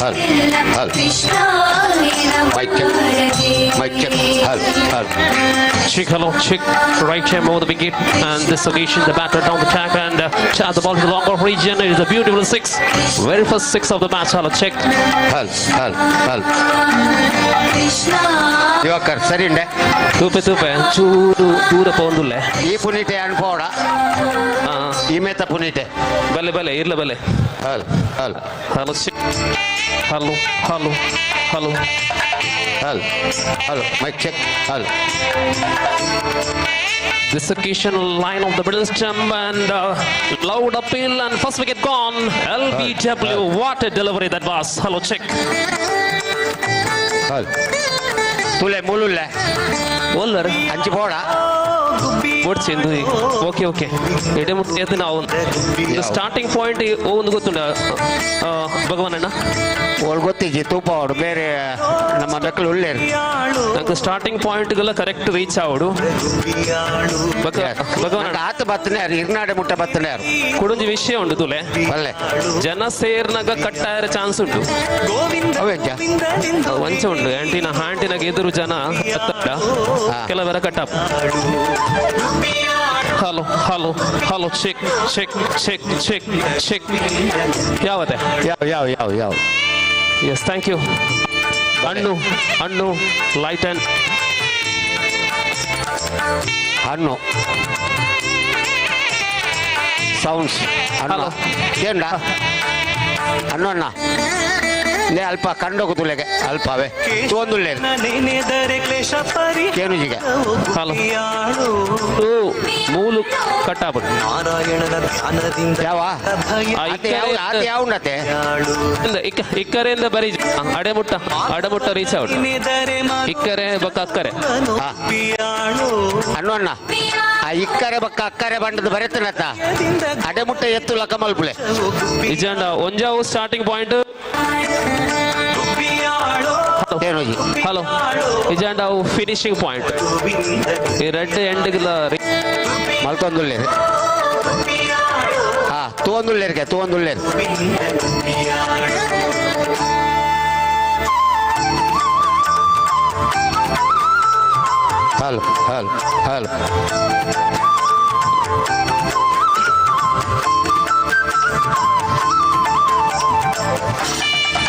Hello hello mic check mic check hello hello. Check, hello, check. Right arm over the wicket, and this occasion the batter down the track and charge the ball to the long off region. It is a beautiful six. Very first six of the match. Hello, check. Hello hello hello. Diwakar ಸರಿ ಉಂಡೆ. ತೂಪೆ ತೂಪೆ ಚೂರು ದೂರ ಪೋಂದುಲ್ಲೆ. ಈ ಪುನೀಟೆ ಅನ್ಪೋಡ ಈ ಮೇತ ಪುನೀಟೆ. ಬಲೆ ಬಲೆ ಇರ್ಲ ಬಲೆ. Hello hello hello check. Hello hello hello hello hello mic check hello. This occasion line of the middle stump and loud appeal and first wicket gone. LBW, what a delivery that was. Hello, check. Hello ತುಲೆ ಮುಳುಲ್ಲೆ. ಒಲ್ಲರ್. ಅಂಚಿ ಪೋಡ. ಓಡ್ಸಿಂದು okay okay ಎಡೆ ಮುಟ್ಟಿ ನಾವು starting point ಒಂದು ಗೊತ್ತುಂಡ ಭಗವಾನ್ ಅಣ್ಣ. ಓಳ್ ಗೊತ್ತಿಜ್ಜಿ ತೂಪ ಅವಡು ಬೇರೆ ನಮ್ಮ ಬೆಕ್ಕಲು ಉಳ್ಳೇರು. ನಂಗೆ ಸ್ಟಾರ್ಟಿಂಗ್ ಪಾಯಿಂಟ್ಗೆಲ್ಲ ಕರೆಕ್ಟ್ ರೀಚ್ ಆವಡು ಭಗವಾನ್ ಅಣ್ಣ. ಆತ ಬತ್ತನೆ ಯಾರು ಇರ್ನಾಡೆ ಮುಟ್ಟ ಬತ್ತನೆ ಯಾರು. ಕುಡುಂಜಿ ವಿಷಯ ಉಂಟು ತುಲೆ. ಬಲ್ಲೆ. ಜನ ಸೇರ್ನಾಗ ಕಟ್ಟಾಯರ ಚಾನ್ಸ್ ಉಂಟು. ಅವೆಂಚ? ವಂಚ ಉಂಟು ಆಂಟಿನ ಹಾಂಟಿನಾಗ ಎದುರು ಜನ ಕೆಲವರ ಕಟ್ಟಪ್. Hello hello hello check check check check check. ಯಾವತ್ತೆ? ಯಾವ ಯಾವ ಯಾವ ಯಾವ. Yes thank you. ಹಣ್ಣು ಹಣ್ಣು ಲೈಟ್ ಆ್ಯಂಡ್ ಹಣ್ಣು ಸೌಂಡ್ಸ್ ಹಣ್ಣು. Hello. ಏಂಡ ಹಣ್ಣು ಅಣ್ಣ ಲೇ ಅಲ್ಪ ಕಂಡೋಗು ತುಲೆಗೆ ಅಲ್ಪವೇ ತೋಂದುಲ್ಲೆ ಕೇನುಜಿಗೆ. ಹಲೋ ಮೂಲು ಕಟ್ಟಾಬಿಡು. ನಾರಾಯಣನ ಧ್ಯಾನದಿಂದ ಯಾವ ಆ ಆತ ಯಾವ ಆತ ಯಾವ ಉಂಡತೆ? ಇಕ್ಕರೆಯಿಂದ ಬರೀ ಅಡೆಮುಟ್ಟ ಅಡೆಮುಟ್ಟ ರೀಚ್ ಔಟ್. ಇಕ್ಕರೆ ಬಕ್ಕ ಅಕ್ಕರೆ. ಹಾ. ಅಣ್ಣು ಅಣ್ಣ ಆ ಇಕ್ಕರೆ ಬಕ್ಕ ಅಕ್ಕರೆ ಬಂಡದ ಬರೆತನತ್ತ ಅಡೆಮುಟ್ಟ ಎತ್ತು ಲಕ್ಕ ಮಲ್ಪುಲೆ. ನಿಜಾಂಡ ಒಂಜಾವು ಸ್ಟಾರ್ಟಿಂಗ್ ಪಾಯಿಂಟ್. ಕೇನುಜಿ. ಹಲೋ ನಿಜಾಂಡ ಅವು ಫಿನಿಶಿಂಗ್ ಪಾಯಿಂಟ್ ಈ ರೆಡ್ ಎಂಡ್ಗೆಲ್ಲ. ಮಲ್ತೊಂದುಲ್ಲೇರು ಹಾ ತೋಂದುಲ್ಲೇರ್ಗೆ ತೋಂದುಲ್ಲೇರು. Hello hello hello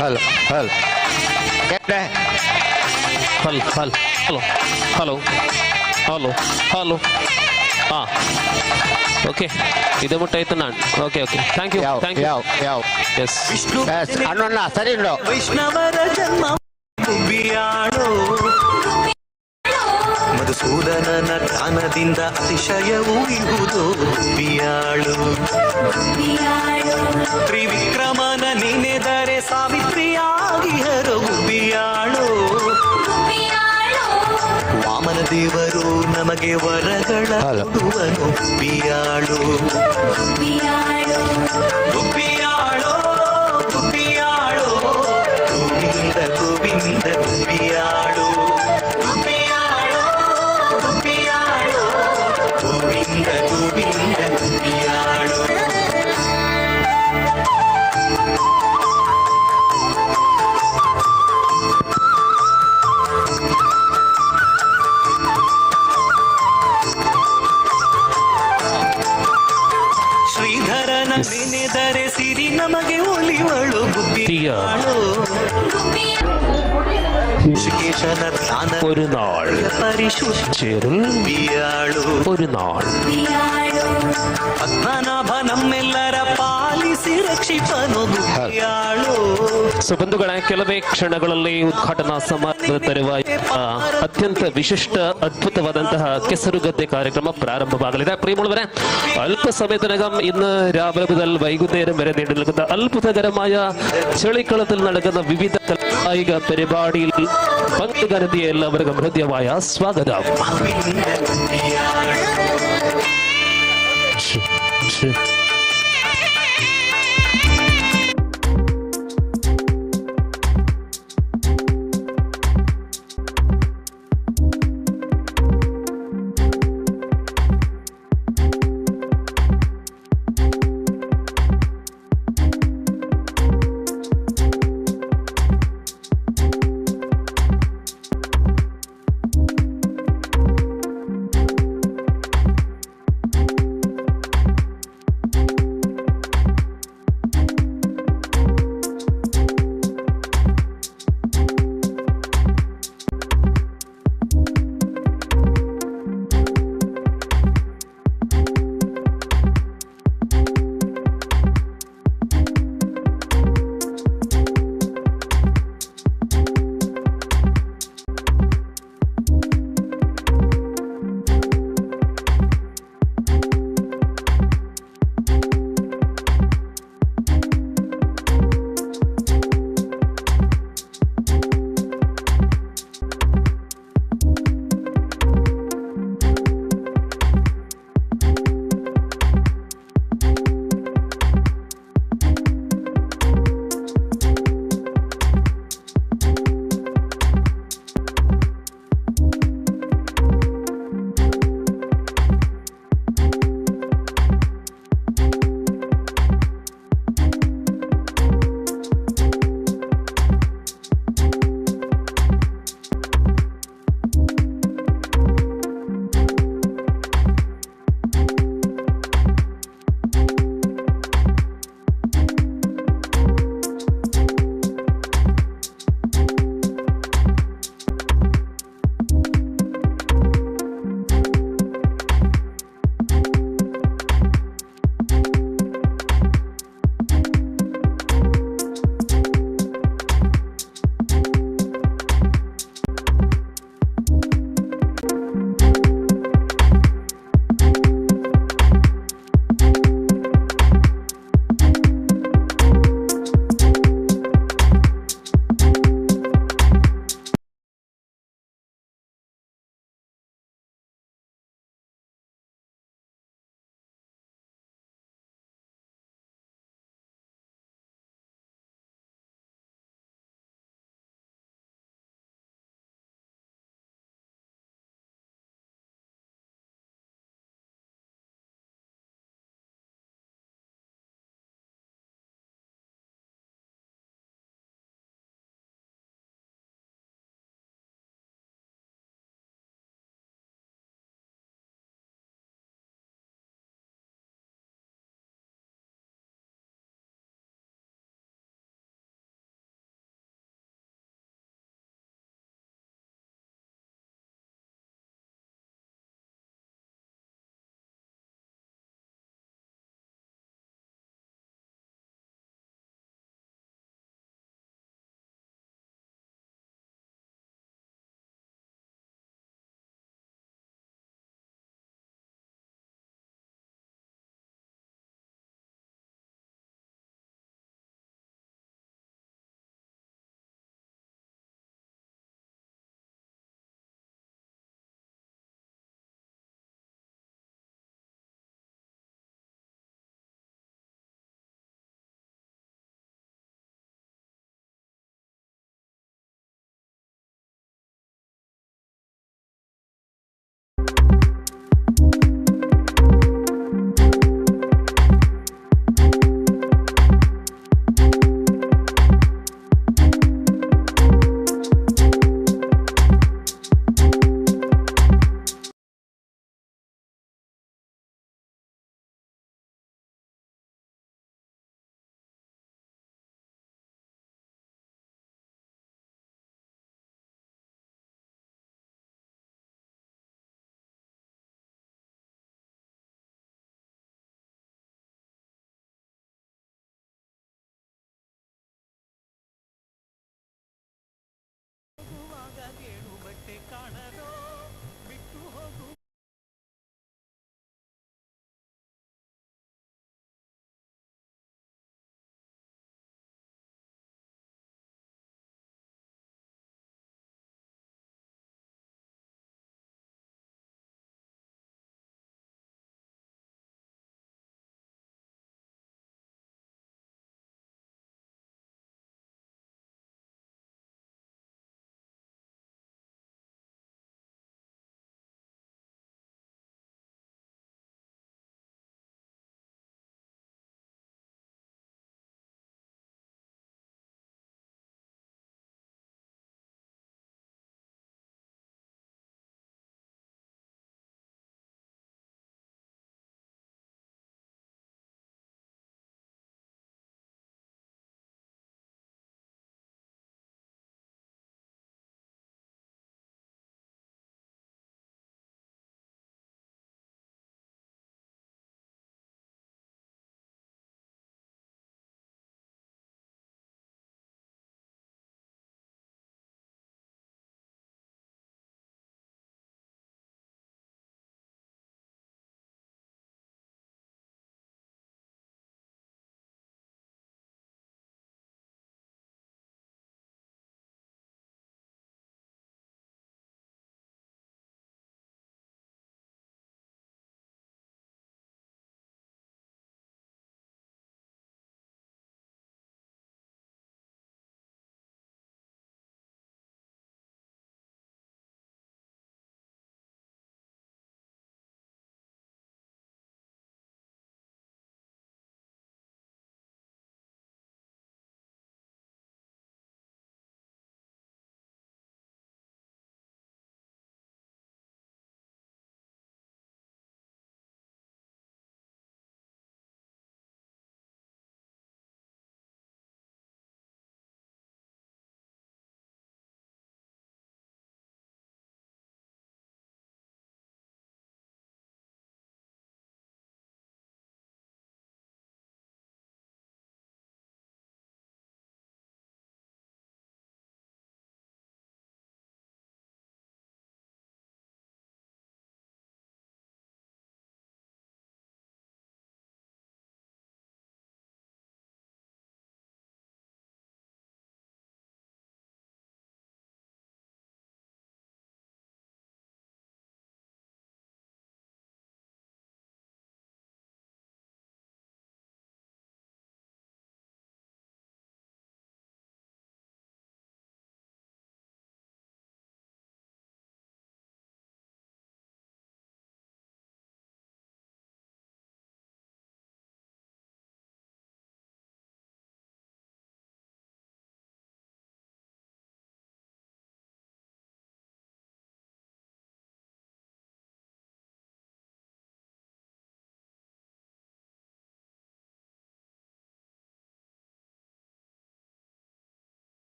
hello hello ಕೇಳ್ದೆ? Hello hello hello hello hello hello ಹಾಂ ಓಕೆ ಇದೆ ಮುಟ್ಟ ಆಯ್ತು ನಾನು. ಓಕೆ ಓಕೆ thank you ಯಾವ thank you. ಯಾವ ಯಾವ. ಎಸ್ ವಿಷ್ಣು ಎಸ್ ಅಣ್ಣಣ್ಣ ಸರಿ ಉಂಡು. ವೈಷ್ಣವರ ಜನ್ಮ ಗುಬ್ಬಿಯಾಳೋ ಮಧುಸೂದನನ ಧ್ಯಾನದಿಂದ ಅತಿಶಯವೂ ಇಹುದು ಗುಬ್ಬಿಯಾಳು ತ್ರಿವಿಕ್ರಮನ ನೆನೆದರೆ ಸಾವಿತ್ರಿಯಾಗಿ ಹರೋ ಗುಬ್ಬಿಯಾಳು ವಾಮನ ದೇವರು ನಮಗೆ ವರಗಳ ಹಲೋ. ಕೊಡುವನು ಗುಬ್ಬಿಯಾಳು ಗುಬ್ಬಿಯಾಳೋ ಗುಬ್ಬಿಯಾಳೋ ಗೋವಿಂದ ಗೋವಿಂದ ಗುಬ್ಬಿಯಾಳು ಗುಬ್ಬಿಯಾಳೋ ಗುಬ್ಬಿಯಾಳೋ ಗೋವಿಂದ ಗೋವಿಂದ ಗುಬ್ಬಿಯಾಳು. ಶ್ರೀಧರನ ನೆನೆದರೆ ಸಿರಿ ನಮಗೆ ಒಲಿವಳು ಗುಬ್ಬಿಯಾಳು ಋಷಿಕೇಶನ ಧ್ಯಾನ ഒരു നാൾ ಪರಿಶುದ್ಧ ചേരുൽ ಗುಬ್ಬಿಯಾಳು ഒരു നാൾ ಪದ್ಮನಾಭ ನಮ್ಮೆಲ್ಲರ ಪಾಲಿಸಿ ರಕ್ಷಿಪನು ಗುಬ್ಬಿಯಾಳು. ಸೊ ಬಂಧುಗಳೇ, ಕೆಲವೇ ಕ್ಷಣಗಳಲ್ಲಿ ಉದ್ಘಾಟನಾ ಸಮಾರಂಭದ ತರುವಾಯ ಅತ್ಯಂತ ವಿಶಿಷ್ಟ ಅದ್ಭುತವಾದಂತಹ ಕೆಸರುಗದ್ದೆ ಕಾರ್ಯಕ್ರಮ ಪ್ರಾರಂಭವಾಗಲಿದೆ. ಪ್ರಿಯമുള്ളവരെ, അല്പസമയത്തിനകം ഇന്ന് രാവിലെ മുതൽ വൈകുന്നേരം വരെ നീണ്ടു നിൽക്കുന്ന അത്ഭുതകരമായ ചെളിക്കളത്തിൽ നടക്കുന്ന വിവിധ കായിക പരിപാടിയിൽ പങ്കുകരുതിയ എല്ലാവർക്കും ഹൃദ്യമായ സ്വാഗതം.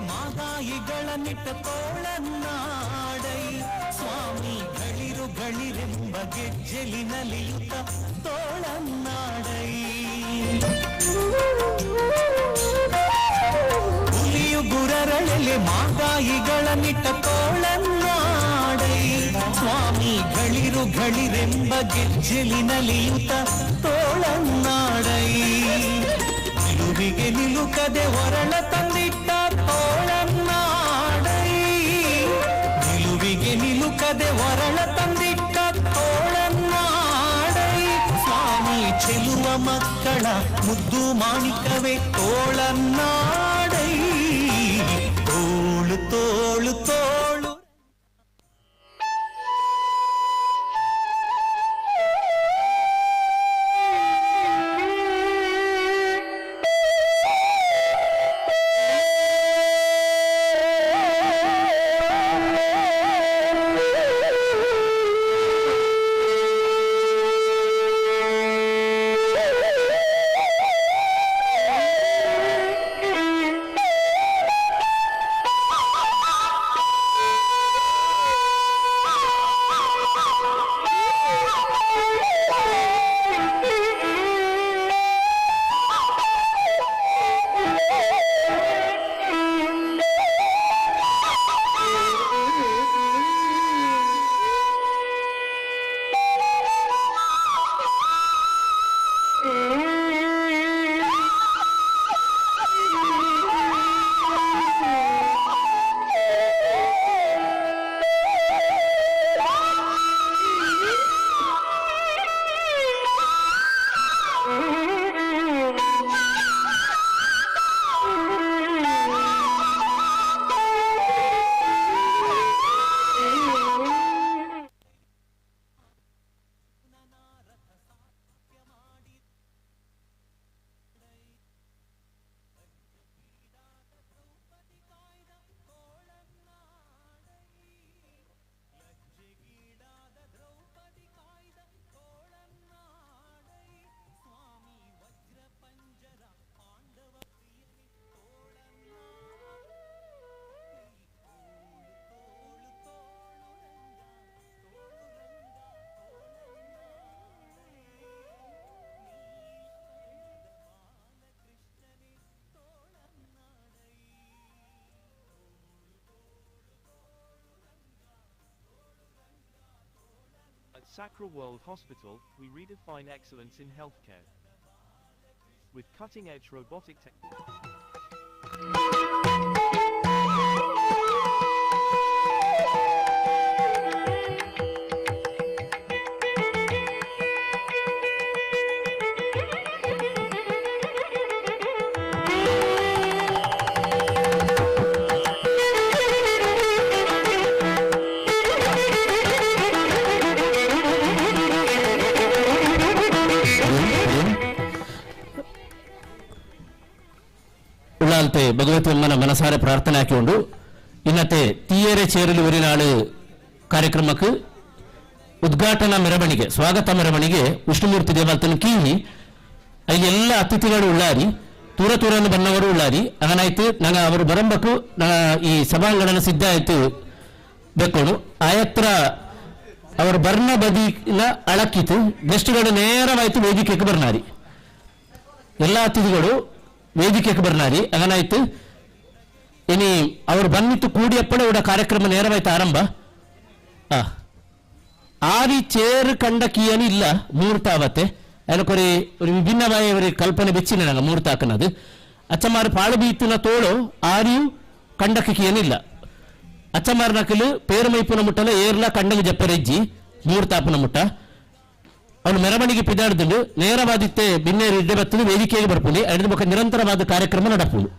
ಮಾದಾಯಿಗಳ ನಿಟ್ಟ ತೋಳನ್ನಾಡೈ ಸ್ವಾಮಿ ಗಳಿರು ಗಳಿರೆಂಬ ಗೆಜ್ಜೆಲಿ ನಲಿಯುತ್ತ ತೋಳನ್ನಾಡೈ. ಹುಲಿಯು ಗುರರಳೆಲೆ ಮಾದಾಯಿಗಳ ನಿಟ್ಟ ತೋಳನ್ನಾಡೈ ಸ್ವಾಮಿ ಗಳಿರು ಗಳಿರೆಂಬ ಗೆಜ್ಜೆಲಿ ನಲಿಯುತ್ತ ತೋಳನ್ನಾಡೈ. ನಿಲುವಿಗೆ ನಿಲುಕದೆ ಹೊರಳ ತಂದಿಟ್ಟ ತೋಳನ್ನಾಡೈ, ನಿಲುವಿಗೆ ನಿಲುಕದೆ ಹೊರಳ ತಂದಿಟ್ಟ ತೋಳನ್ನಾಡೈ. ಸ್ವಾಮಿ ಚೆಲುವ ಮಕ್ಕಳ ಮುದ್ದು ಮಾಣಿಕವೇ ತೋಳನ್ನಾಡೈ. ತೋಳು ತೋಳು ತೋಳು At Sakra World Hospital, we redefine excellence in healthcare. With cutting-edge robotic tech. Bhagavathi ಅಮ್ಮನ ಮನಸಾರೆ ಪ್ರಾರ್ಥನೆ ಹಾಕಿಕೊಂಡು ಇನ್ನತೆ ತೀಯರೆ ಚೇರಲು ಒರಿನಾಳು ಕಾರ್ಯಕ್ರಮಕ್ಕೆ ಉದ್ಘಾಟನಾ ಮೆರವಣಿಗೆ, ಸ್ವಾಗತ ಮೆರವಣಿಗೆ ವಿಷ್ಣುಮೂರ್ತಿ ದೇವಾಲಯದ ಕೀಹಿ ಅಲ್ಲಿ ಎಲ್ಲ ಅತಿಥಿಗಳು ಉಳ್ಳಾರಿ, ತೂರ ತೂರನ್ನು ಬನ್ನವರು ಉಳ್ಳಾರಿ. ಅಂಗನಾಯ್ತು ನಂಗ ಅವರು ಬರಂಬಕು ಈ ಸಭಾಂಗಣನ ಸಿದ್ಧ ಆಯ್ತು ಬೆಕ್ಕೋಡು ಆಯತ್ರ ಅವರು ಬರ್ನ ಬದಿನ ಅಳಕ್ಕಿತು ಗೆಸ್ಟ್ಗಳು ನೇರವಾಯ್ತು ವೇದಿಕೆಗೆ ಬರ್ನಾರಿ. ಎಲ್ಲ ಅತಿಥಿಗಳು ವೇದಿಕೆಗೆ ಬರ್ನಾರಿ. ಅಂಗನಾಯ್ತು ಇನಿ ಅವರು ಬನ್ನಿತ್ತು ಕೂಡಿಯಪ್ಪಡೆ ಉಡ ಕಾರ್ಯಕ್ರಮ ನೇರವಾಯ್ತು ಆರಂಭ. ಆರಿ ಚೇರ್ ಕಂಡ ಕಿಯನು ಇಲ್ಲ ಮೂರ್ತಾವತ್ತೆ ಅದಕ್ಕೊರಿ ഒരു ವಿಭಿನ್ನವಾಯ ഒരു ಕಲ್ಪನೆ ಬೆಚ್ಚಿನ ನಂಗ ಮೂರ್ತಾಕನದು ಅಚ್ಚಮಾರು ಪಾಳು ಬೀತಿನ ತೋಳು ಆರಿಯು ಕಂಡಕ್ಕೆ ಕಿಯನಿಲ್ಲ. ಅಚ್ಚಮಾರು ನಕಲು ಪೇರು ಮೈಪುನ ಮುಟ್ಟಲ ಏರ್ಲ ಕಂಡಗ ಜಪ್ಪರೆಜ್ಜಿ ಮೂರ್ತಾಪನ ಮುಟ್ಟ ಅವನು ಮೆರವಣಿಗೆ ಪಿದಾಡ್ದು ನೇರವಾದಿತ್ತೆ ಬಿನ್ನೇರು ಇಡ್ಡೆ ಬತ್ತದು ವೇದಿಕೆಗೆ ಬರ್ಪುನಿ. ಅಡಿದ ಬೊಕ್ಕ ನಿರಂತರವಾದ ಕಾರ್ಯಕ್ರಮ ನಡಪುಂಡು.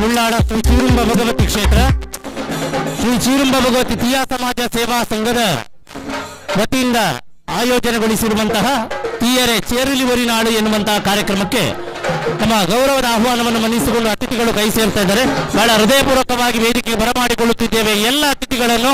Ullal Shri Chirumba Bhagavati ಕ್ಷೇತ್ರ ಶ್ರೀ ಚೀರುಂಬ ಭಗವತಿ ತೀಯಾ ಸಮಾಜ ಸೇವಾ ಸಂಘದ ವತಿಯಿಂದ ಆಯೋಜನೆಗೊಳಿಸಿರುವಂತಹ ತೀಯರೆ ಚೇರುಲಿ ಒರಿನಾಡು ಎನ್ನುವಂತಹ ಕಾರ್ಯಕ್ರಮಕ್ಕೆ ನಮ್ಮ ಗೌರವದ ಆಹ್ವಾನವನ್ನು ಮನ್ನಿಸಿಕೊಂಡು ಅತಿಥಿಗಳು ಕೈ ಸೇರ್ತಾ ಇದ್ದಾರೆ. ಬಹಳ ಹೃದಯಪೂರ್ವಕವಾಗಿ ವೇದಿಕೆಗೆ ಬರಮಾಡಿಕೊಳ್ಳುತ್ತಿದ್ದೇವೆ ಎಲ್ಲ ಅತಿಥಿಗಳನ್ನು.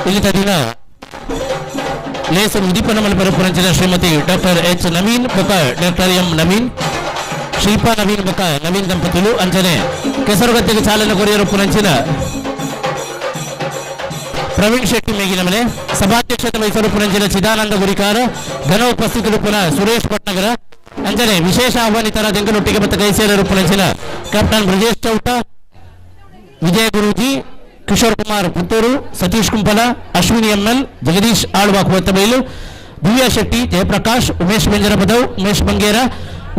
ಇಲ್ಲಿದ್ದ ದಿನ ಲೇಸು ಉದೀಪನ ಮಲ್ಪರ ಶ್ರೀಮತಿ ಡಾಕ್ಟರ್ ಎಚ್ ನವೀನ್ ಬೊಕ ಡಾಕ್ಟರ್ ಎಂ ನವೀನ್, ಶಿಲ್ಪಾ ನವೀನ್ ಬೊಕ ನವೀನ್ ದಂಪತಿಲು ಅಂಚನೆ ಕೆಸರುಗದ್ದೆಗೆ ಚಾಲನೆ ಕೊರಿಯರು ಪುರಂಚಿನ ಪ್ರವೀಣ್ ಶೆಟ್ಟಿ ಮೇಗಿನ ಮನೆ, ಸಭಾಧ್ಯಕ್ಷತೆ ವಹಿಸಲು ಪುರಂಚಿನ ಚಿದಾನಂದ ಗುರಿಕಾರ, ಘನ ಉಪಸ್ಥಿತರು ಪುನಃ ಸುರೇಶ್ ಭಟ್ನಗರ, ಅಂಚನೆ ವಿಶೇಷ ಆಹ್ವಾನಿತರ ದೆಂಗನೊಟ್ಟಿಗೆ ಮತ್ತು ಕೈಸೇರರು ಪುರಂಚಿನ ಕ್ಯಾಪ್ಟನ್ ಬ್ರಜೇಶ್ ಚೌಟ, ವಿಜಯ ಗುರೂಜಿ, ಕಿಶೋರ್ ಕುಮಾರ್ ಪುತ್ತೂರು, ಸತೀಶ್ ಕುಂಪಲ, ಅಶ್ವಿನಿ ಎಂಎಲ್, ಜಗದೀಶ್ ಆಳ್ವಾ ಕೊತ್ತಬೈಲು, ದಿವ್ಯಾ ಶೆಟ್ಟಿ, ಜಯಪ್ರಕಾಶ್, ಉಮೇಶ್ ಬೆಂಜರಪದವ್, ಉಮೇಶ್ ಬಂಗೇರ,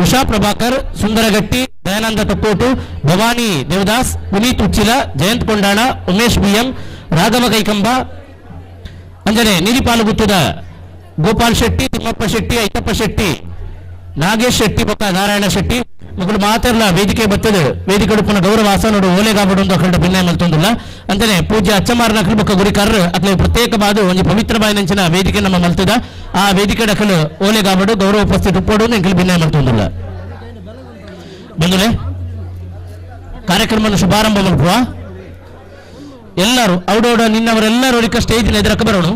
ಉಷಾ ಪ್ರಭಾಕರ್, ಸುಂದರಗಟ್ಟಿ, ದಯಾನಂದ ತಪ್ಪೋಟು, ಭವಾನಿ ದೇವದಾಸ್, ಪುನೀತ್ ಉಚ್ಚಿಲ, ಜಯಂತ್ ಕೊಂಡಾಣ, ಉಮೇಶ್ ಬಿಎಂ, ರಾಘವ ಕೈಕಂಬ, ಅಂಜನೆ ನೀರಿಪಾಲುಗುತ್ತದ ಗೋಪಾಲ್ ಶೆಟ್ಟಿ, ತಿಮ್ಮಪ್ಪ ಶೆಟ್ಟಿ, ಐತಪ್ಪ ಶೆಟ್ಟಿ, ನಾಗೇಶ್ ಶೆಟ್ಟಿ ಬೊಕ್ಕ ನಾರಾಯಣ ಶೆಟ್ಟಿ ಮಕ್ಕಳು ಮಾತೆರ್ಲ ವೇದಿಕೆ ಬರ್ತದೆ. ವೇದಿಕೆ ಉಪ್ಪುನ ಗೌರವ ಆಸನೋಡು ಓಲೆಗಾಬಡು ಅಖಂಡ ಭಿನ್ನಯ ಮಲ್ತೊಂದುಲ್ಲ. ಅಂಚನೆ ಪೂಜ್ಯ ಅಚ್ಚಮಾರನ ಅಖಿಲ ಬೊಕ್ಕ ಗುರಿಕಾರರು ಅಕ್ಲೆ ಪ್ರತ್ಯೇಕವಾದ ಒಂಜಿ ಪವಿತ್ರ ಬಾಯಿನಂಚಿನ ವೇದಿಕೆ ನಮ್ಮ ಮಲ್ತದ. ಆ ವೇದಿಕೆ ಅಖಲು ಓಲೆಗಾಬಡು ಗೌರವ ಉಪಸ್ಥಿತ ಉಪ್ಪೋಡು ಎಂಕಲ್ ಭಿನ್ನಯ ಮಲ್ತೊಂದುಲ್ಲ. ಬಂಧುಲೆ ಕಾರ್ಯಕ್ರಮವನ್ನು ಶುಭಾರಂಭ ಮಲ್ಪುವ ಎಲ್ಲರೂ ಔಡೌಡ ನಿನ್ನವರೆಲ್ಲರೂ ಒರಿಕ ಸ್ಟೇಜ್ ಎದುರಕ್ಕೆ ಬರೋಣ.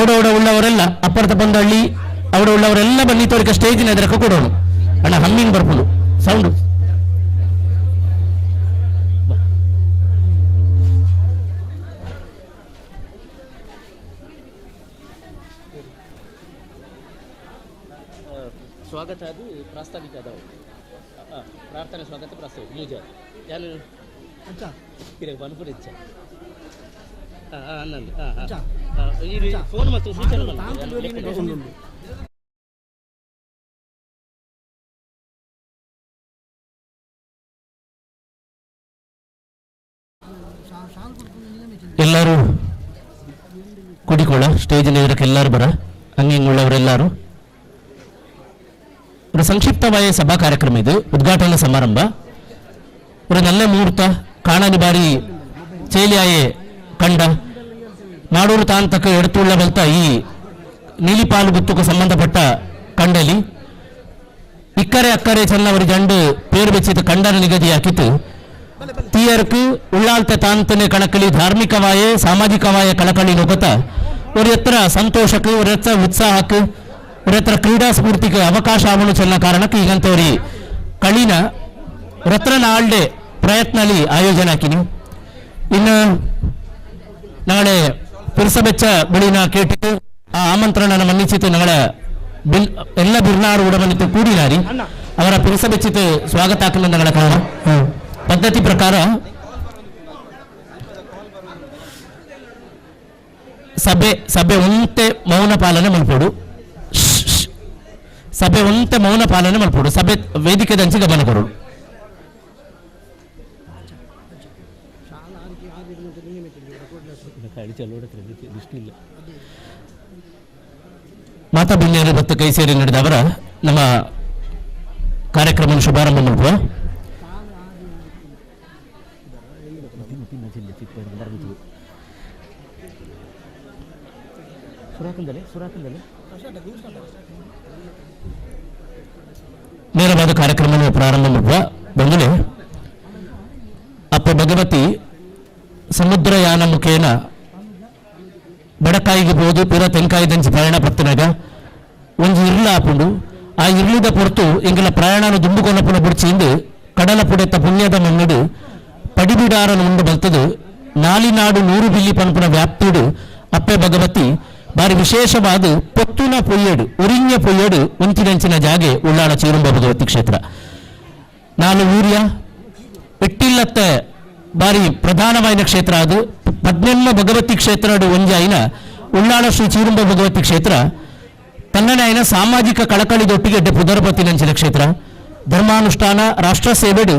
ಔಡೌಡ ಉಳ್ಳವರೆಲ್ಲ ಅಪ್ಪರ್ತ ಬಂದಳ್ಳಿ ಔಡ ಉಳ್ಳವರೆಲ್ಲ ಬನ್ನಿ ತೋರಿಕ ಸ್ಟೇಜ್ ಎದುರಕ್ಕೆ ಕೊಡೋಣ. ಅಣ್ಣ ಹಮ್ಮಿಂಗ್ ಬರ್ಬೋದು ಸೌಂಡು. ಸ್ವಾಗತ ಅದು ಪ್ರಾಸ್ತಾವಿಕ ಅದಾವ ಪ್ರಾರ್ಥನೆ ಸ್ವಾಗತ ಪ್ರಾಸ್ತಾವಿಕ ಮೂಜ ಯಾರು ಬನ್ಪುರ ಇಚ್ಛೆ ಫೋನ್ ಮತ್ತು ಸೂಚನೆ. ಎಲ್ಲರೂ ಕುಡಿಕೊಳ್ಳ ಸ್ಟೇಜ್ ಇದಕ್ಕೆ ಎಲ್ಲರೂ ಬರ ಹಂಗೆ ಉಳ್ಳವರೆಲ್ಲರೂ. ಒಂದು ಸಂಕ್ಷಿಪ್ತವಾದ ಸಭಾ ಕಾರ್ಯಕ್ರಮ ಇದು, ಉದ್ಘಾಟನಾ ಸಮಾರಂಭ. ಒಂದು ನಲ್ಲ ಮುಹೂರ್ತ ಕಾಣನಿ ಬಾರಿ ಚೇಲಿಯಾಯೆ ಕಂಡ ನಾಡೂರು ತಾಂತಕ ಎಡತುಳ್ಳ ಬಲ್ತ ಈ ನೀಲಿಪಾಲು ಗುತ್ತುಕು ಸಂಬಂಧಪಟ್ಟ ಕಂಡಲಿ ಇಕ್ಕರೆ ಅಕ್ಕರೆ ಚೆನ್ನವರು ಜಂಡು ಪೇರು ಬೆಚ್ಚಿದ ಕಂಡನ ನಿಗದಿ ಹಾಕಿತ್ತು. ತೀಯರ್ಕು ಉಳ್ಳಾಲ್ತ ತಾಂತನೆ ಕಣಕಳಿ ಧಾರ್ಮಿಕವಾಯೆ ಸಾಮಾಜಿಕವಾಯ ಕಳಕಳಿ ನೊಗತ ஒரு ಎತ್ತರ ಸಂತೋಷಕ್ಕೆ ஒரு ಎತ್ತರ ಉತ್ಸಾಹಕ್ಕೆ ஒரு ಎತ್ತರ ಕ್ರೀಡಾ ಸ್ಫೂರ್ತಿಗೆ ಅವಕಾಶ ಆವನು ಚೆನ್ನ ಕಾರಣಕ್ಕೆ ಈಗಂತವ್ರಿ ಕಳಿನ ರತ್ನ ನಾಳ್ಡೆ ಪ್ರಯತ್ನಲಿ ಆಯೋಜನೆ ಹಾಕಿನಿ. ಇನ್ನು ನಾಳೆ ಪಿರ್ಸಬೆಚ್ಚ ಬಳಿನ ಕೇಟಿತು ಆ ಆಮಂತ್ರಣ ಮನ್ನಿಸಿತು ನಾಳೆ ಬಿಲ್ ಎಲ್ಲ ಬಿರ್ನಾರು ಉಡಮನಿತು ಕೂಡಿನಾರಿ ಅವರ ಪಿರ್ಸಬೆಚ್ಚಿತು ಸ್ವಾಗತ ಹಾಕಲು ಕಾರಣ ಪದ್ಧತಿ ಪ್ರಕಾರ ಸಭೆ ಸಭೆ ಒಂತೆ ಮೌನ ಪಾಲನೆ ಮಲ್ಪೋಡು. ಸಭೆ ಒಂತೆ ಮೌನ ಪಾಲನೆ ಮಲ್ಪೋಡು. ಸಭೆ ವೇದಿಕೆ ದಂಚಿ ಗಮನ ಕೊರಡು. ಮಾತಾ ಬಿನ್ನಿಯರು ಮತ್ತು ಕೈ ಸೇರಿ ನಡೆದವರ ನಮ್ಮ ಕಾರ್ಯಕ್ರಮ ಶುಭಾರಂಭ ಮಲ್ಪುವ. ನೇರವಾದ ಕಾರ್ಯಕ್ರಮವನ್ನು ಪ್ರಾರಂಭ ಮಾಡುವ ಬಂಧುಲೆ ಅಪ್ಪ ಭಗವತಿ ಸಮುದ್ರಯಾನ ಮುಖೇನ ಬಡಕಾಯಿಗೆ ಪೋದು ಪಿರ ತೆಂಕಾಯಿ ದಂಚಿ ಪ್ರಯಾಣ ಪತ್ತನಾಗ ಒಂಜಿ ಇರ್ಲ ಆಪುಂಡು. ಆ ಇರ್ಲಿದ ಪೊರ್ತು ಎಂಗಲ ಪ್ರಯಾಣನ ದುಂಬು ಕೊನಪುನ ಬುಡ್ಚಿಂದು ಕಡಲ ಪುಡೆತ ಪುಣ್ಯದ ಮಣ್ಣುಡು ಪಡಿಬಿಡಾರನು ಉಂಡು ಬಲ್ತದು ನಾಲಿನಾಡು ನೂರು ಬಿಲ್ಲಿ ಪನ್ಪುನ ವ್ಯಾಪ್ತಿಡು ಅಪ್ಪೆ ಭಗವತಿ ಬಾರಿ ವಿಶೇಷವಾದ ಪೊತ್ತುನ ಪೊಯ್ಯಡು ಉರಿഞ്ഞ ಪೊಯ್ಯಡು ಉಂತಿನಂಚಿನ ಜಾಗೆ ಉಳ್ಳಾಳ ಚೀರುಂಬ ಭಗವತಿ ಕ್ಷೇತ್ರ. ನಾಲು ಊರ್ಯ ಎಟ್ಟಿಲ್ಲತ್ತ ಬಾರಿ ಪ್ರಧಾನವಾದ ಕ್ಷೇತ್ರ ಅದು. ಪದ್ನೆಮ್ಮ ಭಗವತಿ ಕ್ಷೇತ್ರ ಒಂಜಾಯಿನ ಉಳ್ಳಾಳ ಶ್ರೀ ಚೀರುಂಬ ಭಗವತಿ ಕ್ಷೇತ್ರ ತನ್ನನಾಯನ ಸಾಮಾಜಿಕ ಕಳಕಳಿದೊಟ್ಟಿಗೆ ಪುದರ್ಪತಿನಂಚಿನ ಕ್ಷೇತ್ರ. ಧರ್ಮಾನುಷ್ಠಾನ ರಾಷ್ಟ್ರ ಸೇವೆಡು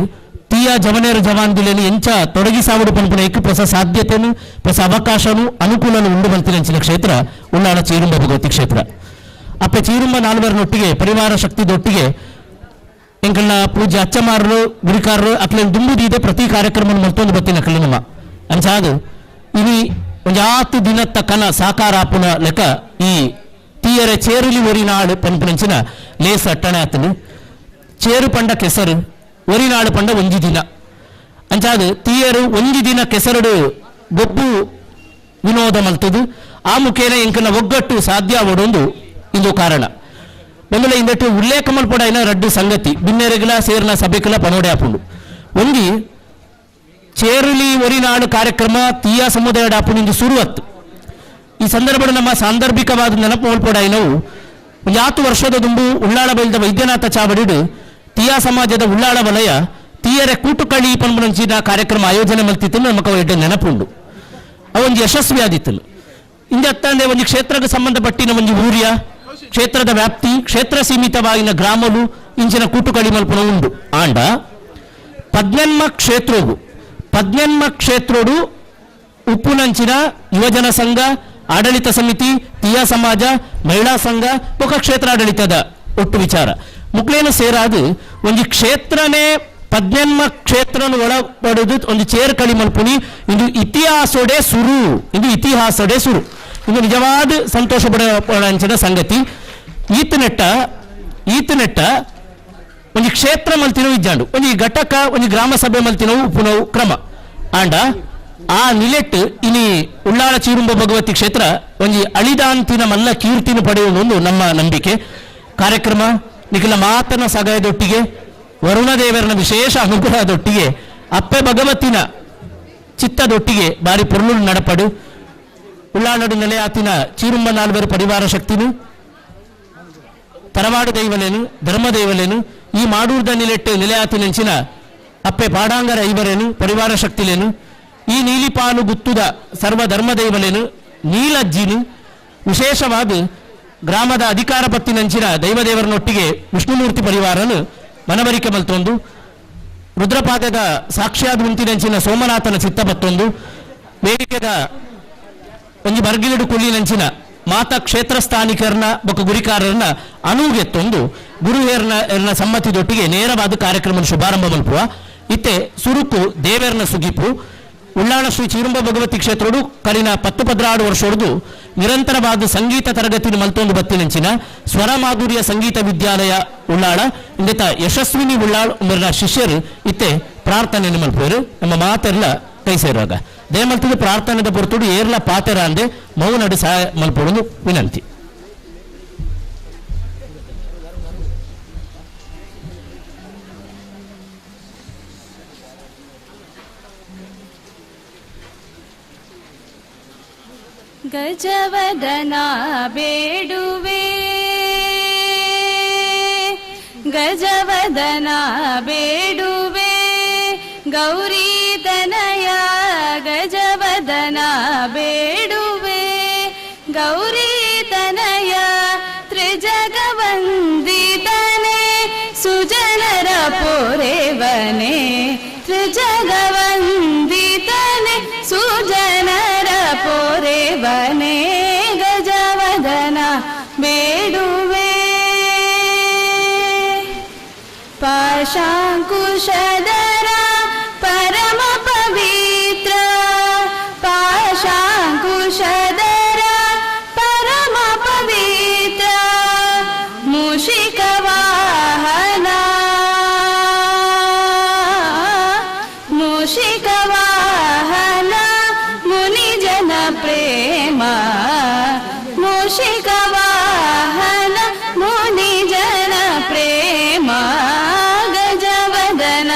ತೀಯ ಜವನೇರ ಜವಾನ್ದುಲೇನು ಎಂಚ ತೊಡಗಿಸಾವಡು ಪನ್ಪುನ ಎಕ್ಕು ಹೊಸ ಸಾಧ್ಯತೆನು ಹೊಸ ಅವಕಾಶನು ಅನುಕೂಲನು ಉಂಡು ಬಂತಿನಂಚಿನ ಕ್ಷೇತ್ರ ಉಳ್ಳಾಳ ಚೀರುಂಬ ಭಗವತಿ ಕ್ಷೇತ್ರ. ಅಪ್ಪ ಚೀರುಂಬ ನಾಲ್ವರನೊಟ್ಟಿಗೆ ಪರಿವಾರ ಶಕ್ತಿದೊಟ್ಟಿಗೆ ಎಂಕಲ್ನ ಪೂಜೆ ಅಚ್ಚಮಾರರು ಗುರಿಕಾರರು ಅಕ್ಲೇನು ದುಂಬುದೀದೆ ಪ್ರತಿ ಕಾರ್ಯಕ್ರಮ ಮತ್ತೊಂದು ಬತ್ತಿನ ಕಲ್ಲಿನಮ್ಮ ಅಂಚಾದು ಇನಿ ಒಂಜಾತು ದಿನತ್ತ ಕನ ಸಾಕಾರ ಆಪುನ ಲೆಕ್ಕ ಈ ತೀಯರ ಚೇರುಲಿ ಒರಿನಾಡು ಪನ್ಪುನಂಚಿನ ಲೇಸ್ ಅಟ್ಟಣೆ ಆತನು. ಚೇರು ಪಂಡ ಕೆಸರು, ಒರಿನಾಡು ಪಂಡ ಒಂಜಿ ದಿನ ಅಂಚಾದು ತೀಯರು ಒಂಜಿ ದಿನ ಕೆಸರುಡು ಗೊಬ್ಬು ವಿನೋದ ಮಲ್ತದು ಆ ಮುಖೇನ ಎಂಕನ ಒಗ್ಗಟ್ಟು ಸಾಧ್ಯ ಆವಡೊಂದು ಇಂದು ಕಾರಣ. ಒಂದುಲ ಇಂದಟ್ಟು ಉಲ್ಲೇಖ ಮಲ್ಪೊಡಾಯಿನ ರಡ್ಡು ಸಂಗತಿ ಬಿನ್ನೆರೆಗಲ ಸೇರ್ನ ಸಭೆಕಲ ಪನೋಡೆ ಆಪುಂಡು. ಒಂಜಿ ಚೇರುಲಿ ಒರಿನಾಡು ಕಾರ್ಯಕ್ರಮ ತೀಯ ಸಮುದಾಯದ ಆಪುಂಡು ಸುರುವತ್ತು. ಈ ಸಂದರ್ಭದ ನಮ್ಮ ಸಾಂದರ್ಭಿಕವಾದ ನೆನಪು ಮಲ್ಪೊಡಾಯಿನವು ಒಂಜಾತು ವರ್ಷದ ದುಂಬು ಉಳ್ಳಾಳ ಬೈಲ್ದ ವೈದ್ಯನಾಥ ಚಾವಡಿಡು ತೀಯಾ ಸಮಾಜದ ಉಳ್ಳಾಳ ವಲಯ ತೀಯರೆ ಕೂಟುಕಳಿ ಪನ್ಪುನಂಚಿನ ಕಾರ್ಯಕ್ರಮ ಆಯೋಜನೆ ಮಲ್ತಿತ್ತು. ನಮಕ ಎಡ್ಡೆ ನೆನಪುಂಡು ಅವೊಂದು ಯಶಸ್ವಿ ಆದಿತ್ತು. ಇಂದತ್ತಂದೆ ಒಂದು ಕ್ಷೇತ್ರಕ್ಕೆ ಸಂಬಂಧಪಟ್ಟಿನ ಒಂದು ಊರಿಯ ಕ್ಷೇತ್ರದ ವ್ಯಾಪ್ತಿ ಕ್ಷೇತ್ರ ಸೀಮಿತವಾಗಿನ ಗ್ರಾಮಲು ಇಂಚಿನ ಕೂಟುಕಳಿ ಮಲ್ಪುನ ಉಂಡು. ಆಂಡ ಪದ್ನೆನ್ಮ ಕ್ಷೇತ್ರವು ಪದ್ನೆನ್ಮ ಕ್ಷೇತ್ರೋಡು ಉಪ್ಪುನಂಚಿನ ಯುವಜನ ಸಂಘ ಆಡಳಿತ ಸಮಿತಿ ತೀಯಾ ಸಮಾಜ ಮಹಿಳಾ ಸಂಘ ಬೊಕ ಕ್ಷೇತ್ರ ಆಡಳಿತದ ಒಟ್ಟು ವಿಚಾರ ಮುಕ್ಲೇನು ಸೇರಾದು ಒಂದು ಕ್ಷೇತ್ರನೇ ಪದ್ನೆನ್ಮ ಕ್ಷೇತ್ರನ ಒಳಪಡೆದು ಒಂದು ಚೇರ್ ಕಳಿ ಮಲ್ಪುನಿ ಇದು ಇತಿಹಾಸೋಡೆ ಸುರು, ಇದು ಇತಿಹಾಸೋಡೆ ಸುರು. ಇದು ನಿಜವಾದ ಸಂತೋಷ ಪಡ ಸಂಗತಿ. ಈತನೆಟ್ಟ ಈತನೆಟ್ಟ ಒಂದು ಕ್ಷೇತ್ರ ಮಲ್ತಿನವು ಇಜ್ಜಾಂಡು ಒಂದು ಘಟಕ ಒಂದು ಗ್ರಾಮ ಸಭೆ ಮಲ್ತಿನವು ಉಪ್ಪುನವು ಕ್ರಮ. ಆಂಡ ಆ ನಿಲೆಟ್ ಇನಿ ಉಳ್ಳಾಳ ಚೀರುಂಬ ಭಗವತಿ ಕ್ಷೇತ್ರ ಒಂಜಿ ಅಳಿದಾಂತಿನ ಮಲ್ಲ ಕೀರ್ತಿನ ಪಡೆಯುವುದು ನಮ್ಮ ನಂಬಿಕೆ. ಕಾರ್ಯಕ್ರಮ ನಿಖಿಲ ಮಾತನ ಸಗಾಯದೊಟ್ಟಿಗೆ ವರುಣದೇವರನ ವಿಶೇಷ ಅನುಗ್ರಹದೊಟ್ಟಿಗೆ ಅಪ್ಪೆ ಭಗವತಿನ ಚಿತ್ತದೊಟ್ಟಿಗೆ ಬಾರಿ ಪೊರ್ಲು ನಡಪಡು. ಉಳ್ಳಾಳಡು ನೆಲೆಯಾತಿನ ಚೀರುಂಬ ನಾಲ್ವರು ಪರಿವಾರ ಶಕ್ತಿನು ತರವಾಡು ದೈವಲೇನು ಧರ್ಮದೈವಲೇನು ಈ ಮಾಡೂರ್ದ ನಿಲೆಟ್ಟು ನೆಲೆಯಾತಿನಂಚಿನ ಅಪ್ಪೆ ಪಾಡಾಂಗರ ಐವರೇನು ಪರಿವಾರ ಶಕ್ತಿಲೇನು ಈ ನೀಲಿಪಾಲು ಗುತ್ತುದ ಸರ್ವ ಧರ್ಮದೈವಲೇನು ನೀಲಜ್ಜಿನು ವಿಶೇಷವಾದ ಗ್ರಾಮದ ಅಧಿಕಾರ ಪತ್ತಿನಂಚಿನ ದೈವದೇವರನೊಟ್ಟಿಗೆ ವಿಷ್ಣುಮೂರ್ತಿ ಪರಿವಾರನು ಮನವರಿಕೆ ಮಲ್ತೊಂದು ರುದ್ರಪಾದದ ಸಾಕ್ಷಿಯಾದ ಉಂತಿನಂಚಿನ ಸೋಮನಾಥನ ಚಿತ್ತ ಬತ್ತೊಂದು ವೇದಿಕೆದ ಒಂಜಿ ಬರ್ಗಿಲಿಡು ಕುಳ್ಳಿನಂಚಿನ ಮಾತಾ ಕ್ಷೇತ್ರ ಸ್ಥಾನಿಕರನ್ನ ಬೊಕ್ಕ ಗುರಿಕಾರರನ್ನ ಅನುಗೆತ್ತೊಂದು ಗುರುಹೇರ್ನ ಎರ್ನ ಸಮ್ಮತಿದೊಟ್ಟಿಗೆ ನೇರವಾದ ಕಾರ್ಯಕ್ರಮ ಶುಭಾರಂಭ ಮಲ್ಪುವ. ಇತ್ತೆ ಸುರುಕು ದೇವೇರ್ನ ಸುಗಿಪು ಉಳ್ಳಾಳ ಶ್ರೀ ಚೀರುಂಬ ಭಗವತಿ ಕ್ಷೇತ್ರೋಡು ಕರಿನ 10-16 ವರ್ಷೊಡ್ದು ನಿರಂತರವಾದ ಸಂಗೀತ ತರಗತಿ ಮಲ್ತೊಂದು ಬತ್ತಿನಂಚಿನ ಸ್ವರ ಮಾಧುರ್ಯ ಸಂಗೀತ ವಿದ್ಯಾಲಯ ಉಳ್ಳಾಳ ಇಂದೆತ ಯಶಸ್ವಿನಿ ಉಳ್ಳಾಳ ಉಮರ್ನ ಶಿಷ್ಯರು ಇತ್ತೆ ಪ್ರಾರ್ಥನೆಯನ್ನು ಮಲ್ಪುವರು. ನಮ್ಮ ಮಾತೆಲ್ಲ ಕೈ ಸೇರುವಾಗ ದಯಮಲ್ತದ ಪ್ರಾರ್ಥನೆದ ಪೊರ್ತುಡು ಏರ್ಲ ಪಾತೆರ ಅಂದೆ ಮೌನಡು ಸಹಾಯ ಮಲ್ಪೊಡೊಂದು ವಿನಂತಿ. ಗಜವದನ ಬೇಡುವೆ ಗಜವದನ ಬೇಡುವೆ ಗೌರಿ ತನಯ ಗಜವದನ ಬೇಡುವೆ ಗೌರಿ ತನಯ ತ್ರಿಜಗವಂದಿತನೆ ಸುಜನರ ಪೊರೆವನೆ ತ್ರಿಜಗವಂದಿತನೆ ಸುಜನರ ಪೊರೆವನೆ ಗಜವದನ ಬೇಡುವೆ ಪಾಶಾಂಕುಶಧರ ಪರಮ ಪವಿತ್ರ ಪಾಶಾಂಕುಶಧರ ಪರಮ ಪವಿತ್ರ ಮೂಷಿಕವಾಹನ ಮೂಷಿಕವಾಹನ ಮುನಿಜನ ಪ್ರೇಮ ಮೂಷಿಕವಾಹನ ಮುನಿಜನ ಪ್ರೇಮ ಗಜವದನ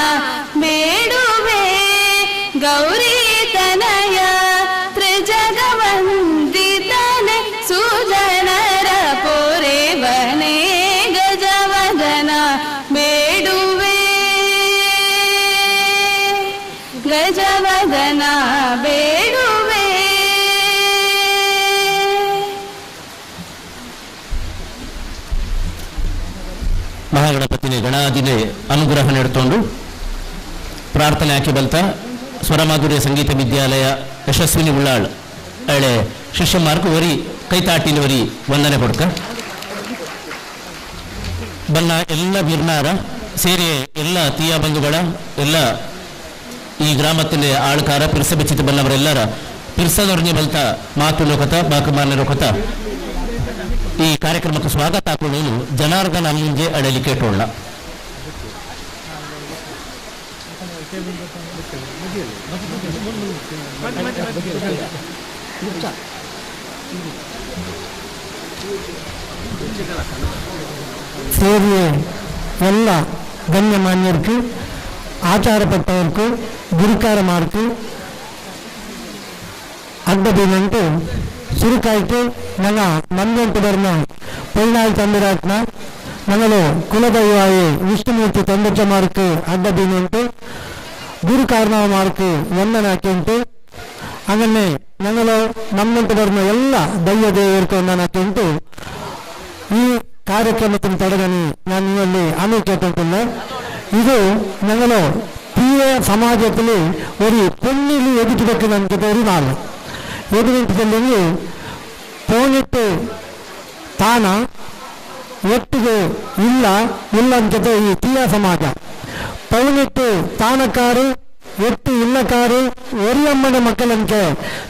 ಗಣಾದಿನೆ ಅನುಗ್ರಹ ನೆಡ್ತೊಂಡು ಪ್ರಾರ್ಥನೆ ಹಾಕಿ ಬಲ್ತ ಸ್ವರಮಾಧುರ್ಯ ಸಂಗೀತ ವಿದ್ಯಾಲಯ ಯಶಸ್ವಿನಿ ಉಳ್ಳಾಳ್ ಅಳೆ ಶಿಷ್ಯ ಮಾರ್ಕ್ ಒರಿ ಕೈತಾಟಿನ ಒರಿ ವಂದನೆ ಕೊಡ್ಕ ಬನ್ನ ಎಲ್ಲ ಬಿರ್ನಾರ ಸೇರಿ ಎಲ್ಲ ತೀಯ ಬಂಧುಗಳ ಎಲ್ಲ ಈ ಗ್ರಾಮത്തിന്റെ ಆಳ್ಕಾರ ಪಿರ್ಸ ಬೆಚ್ಚಿತ ಬನ್ನವರೆಲ್ಲರ ಪಿರ್ಸದೊರನೆ ಬಲ್ತ ಮಾತು ಲೋಕತ ಬಾಕಮಾನ್ಯ ಲೋಕತ ಈ ಕಾರ್ಯಕ್ರಮಕ್ಕೆ ಸ್ವಾಗತ ಹಾಕೊಳ್ಳಲು ಜನಾರ್ದನ ಮುಂಜೆ ಅಡಲಿ ಕೇಟೋಣ. ಸೇರಿಯ ಎಲ್ಲ ಗಣ್ಯಮಾನ್ಯർക്ക് ಆಚಾರಪಟ್ಟವർക്ക് ಗುರುಕಾರಮಾರ್ಕು ಅಡ್ಡದಿನಂಟು ಸುರುಕಾಯ್ತು ನನ್ನ ಮಂದೆಂಟು ಬರ್ನ ಪೊಳ್ನಾಳ್ ತಂದಿರಾತ್ನ ನನ್ನದು ಕುಲದೈವಾಯಿ ವಿಷ್ಣುಮೂರ್ತಿ ತಂದಚ್ಚ ಮಾರ್ಕ್ ಅಡ್ಡದಿನಂಟು ಗುರು ಕಾರಣವ ಮಾರ್ಕ್ ವಂದನಾಕಿ ಉಂಟು. അങ്ങനെ ഞങ്ങൾ നമ്മൾക്ക് വരുന്ന ಎಲ್ಲ ದೈವ ದೇವർക്ക് ವಂದನಾಕಿ ಉಂಟು. ಈ ಕಾರ್ಯಕ್ರಮത്തിന് തുടങ്ങി ഞാൻ നിങ്ങളെ അറിയിച്ചിട്ടുണ്ട്. ഇത് ഞങ്ങൾ തീയ സമാജത്തിൽ ഒരു പൊന്നിൽ എതിച്ചു വെക്കുന്ന ഒരു നാൾ എതിർത്തില്ലെങ്കിൽ പോണിട്ട് ತಾನ ಒಟ್ಟಿಗೆ ಇಲ್ಲ ಇಲ್ಲ ಅಂತ ಈ ತೀಯ ಸಮಾಜ ಪೌನೆಟ್ಟು ತಾನಕಾರು ಎಟ್ಟು ಇಲ್ಲಕಾರು ಒರಿಯಮ್ಮನ ಮಕ್ಕಳಂತೆ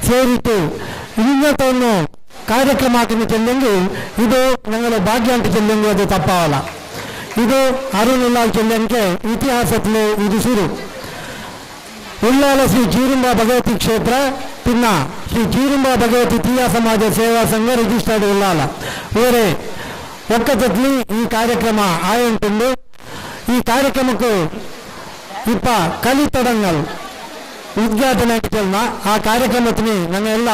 ಸೇರಿಟ್ಟು ಇನ್ನತವನ್ನು ಕಾರ್ಯಕ್ರಮ ಹಾಕಿನ ಚೆಲ್ಲಂಗು ಇದು ഞങ്ങളുടെ ಭಾಗ್ಯ ಅಂತ ಚೆಲ್ಲಂಗು ಅದು ತಪ್ಪಾವಲ್ಲ. ಇದು ಅರುಣ್ ಉಳ್ಳಾಲ್ ಚೆಲ್ಲಂಗೆ ಇತಿಹಾಸದಲ್ಲಿ ಇದು ಶುರು. ಉಳ್ಳಾಲ ಶ್ರೀ ಚೀರುಂಬ ಭಗವತಿ ಕ್ಷೇತ್ರ ಪಿನ್ನ ಶ್ರೀ ಚೀರುಂಬ ಭಗವತಿ ತೀಯ ಸಮಾಜ ಸೇವಾ ಸಂಘ ರಿಜಿಸ್ಟರ್ಡ್ ಉಳ್ಳಾಲ ಬೇರೆ ಒಕ್ಕತತ್ಲಿ ಈ ಕಾರ್ಯಕ್ರಮ ಆಯುಂಟುಂಡು. ಈ ಕಾರ್ಯಕ್ರಮಕ್ಕೂ ಇಪ್ಪ ಕಲಿತಡಂಗಲ್ ಉದ್ಘಾಟನೆ ಆ ಕಾರ್ಯಕ್ರಮത്തിന് ഞങ്ങളെಲ್ಲ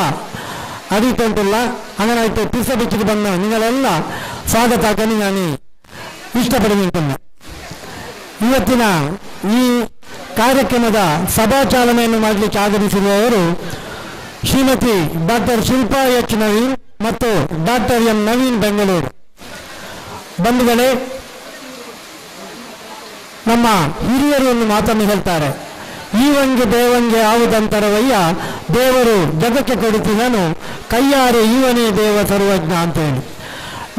ಅಡಿತುಂಟಲ್ಲ അങ്ങനായിട്ട് പിസ ಬಿಚ್ಚಿട്ട് ಬಂದ നിങ്ങളെಲ್ಲ ಸ್ವಾಗತ ನಾನು ಇಷ್ಟಪಡುತ್ತೇನೆ. ಇವತ್ತಿನ ಈ ಕಾರ್ಯಕ್ರಮದ ಸಭಾಚಾಲನೆಯನ್ನು ಮಾಡಲಿಕ್ಕೆ ಆಗಮಿಸಿರುವವರು ಶ್ರೀಮತಿ ಡಾಕ್ಟರ್ ಶಿಲ್ಪಾ ಎಚ್ ನವೀನ್ ಮತ್ತು ಡಾಕ್ಟರ್ ಎಂ ನವೀನ್ ಬೆಂಗಳೂರು. ಬಂಧುಗಳೇ, ನಮ್ಮ ಹಿರಿಯರು ಒಂದು ಮಾತನ್ನು ಹೇಳ್ತಾರೆ, ಈವಂಗೆ ದೇವಂಗೆ ಯಾವುದಂತರವಯ್ಯ, ದೇವರು ಜಗಕ್ಕೆ ಕೊಡುತ್ತಿದ್ದನು ಕೈಯಾರೆ ಈವನೇ ದೇವ ಸರ್ವಜ್ಞ ಅಂತ ಹೇಳಿ.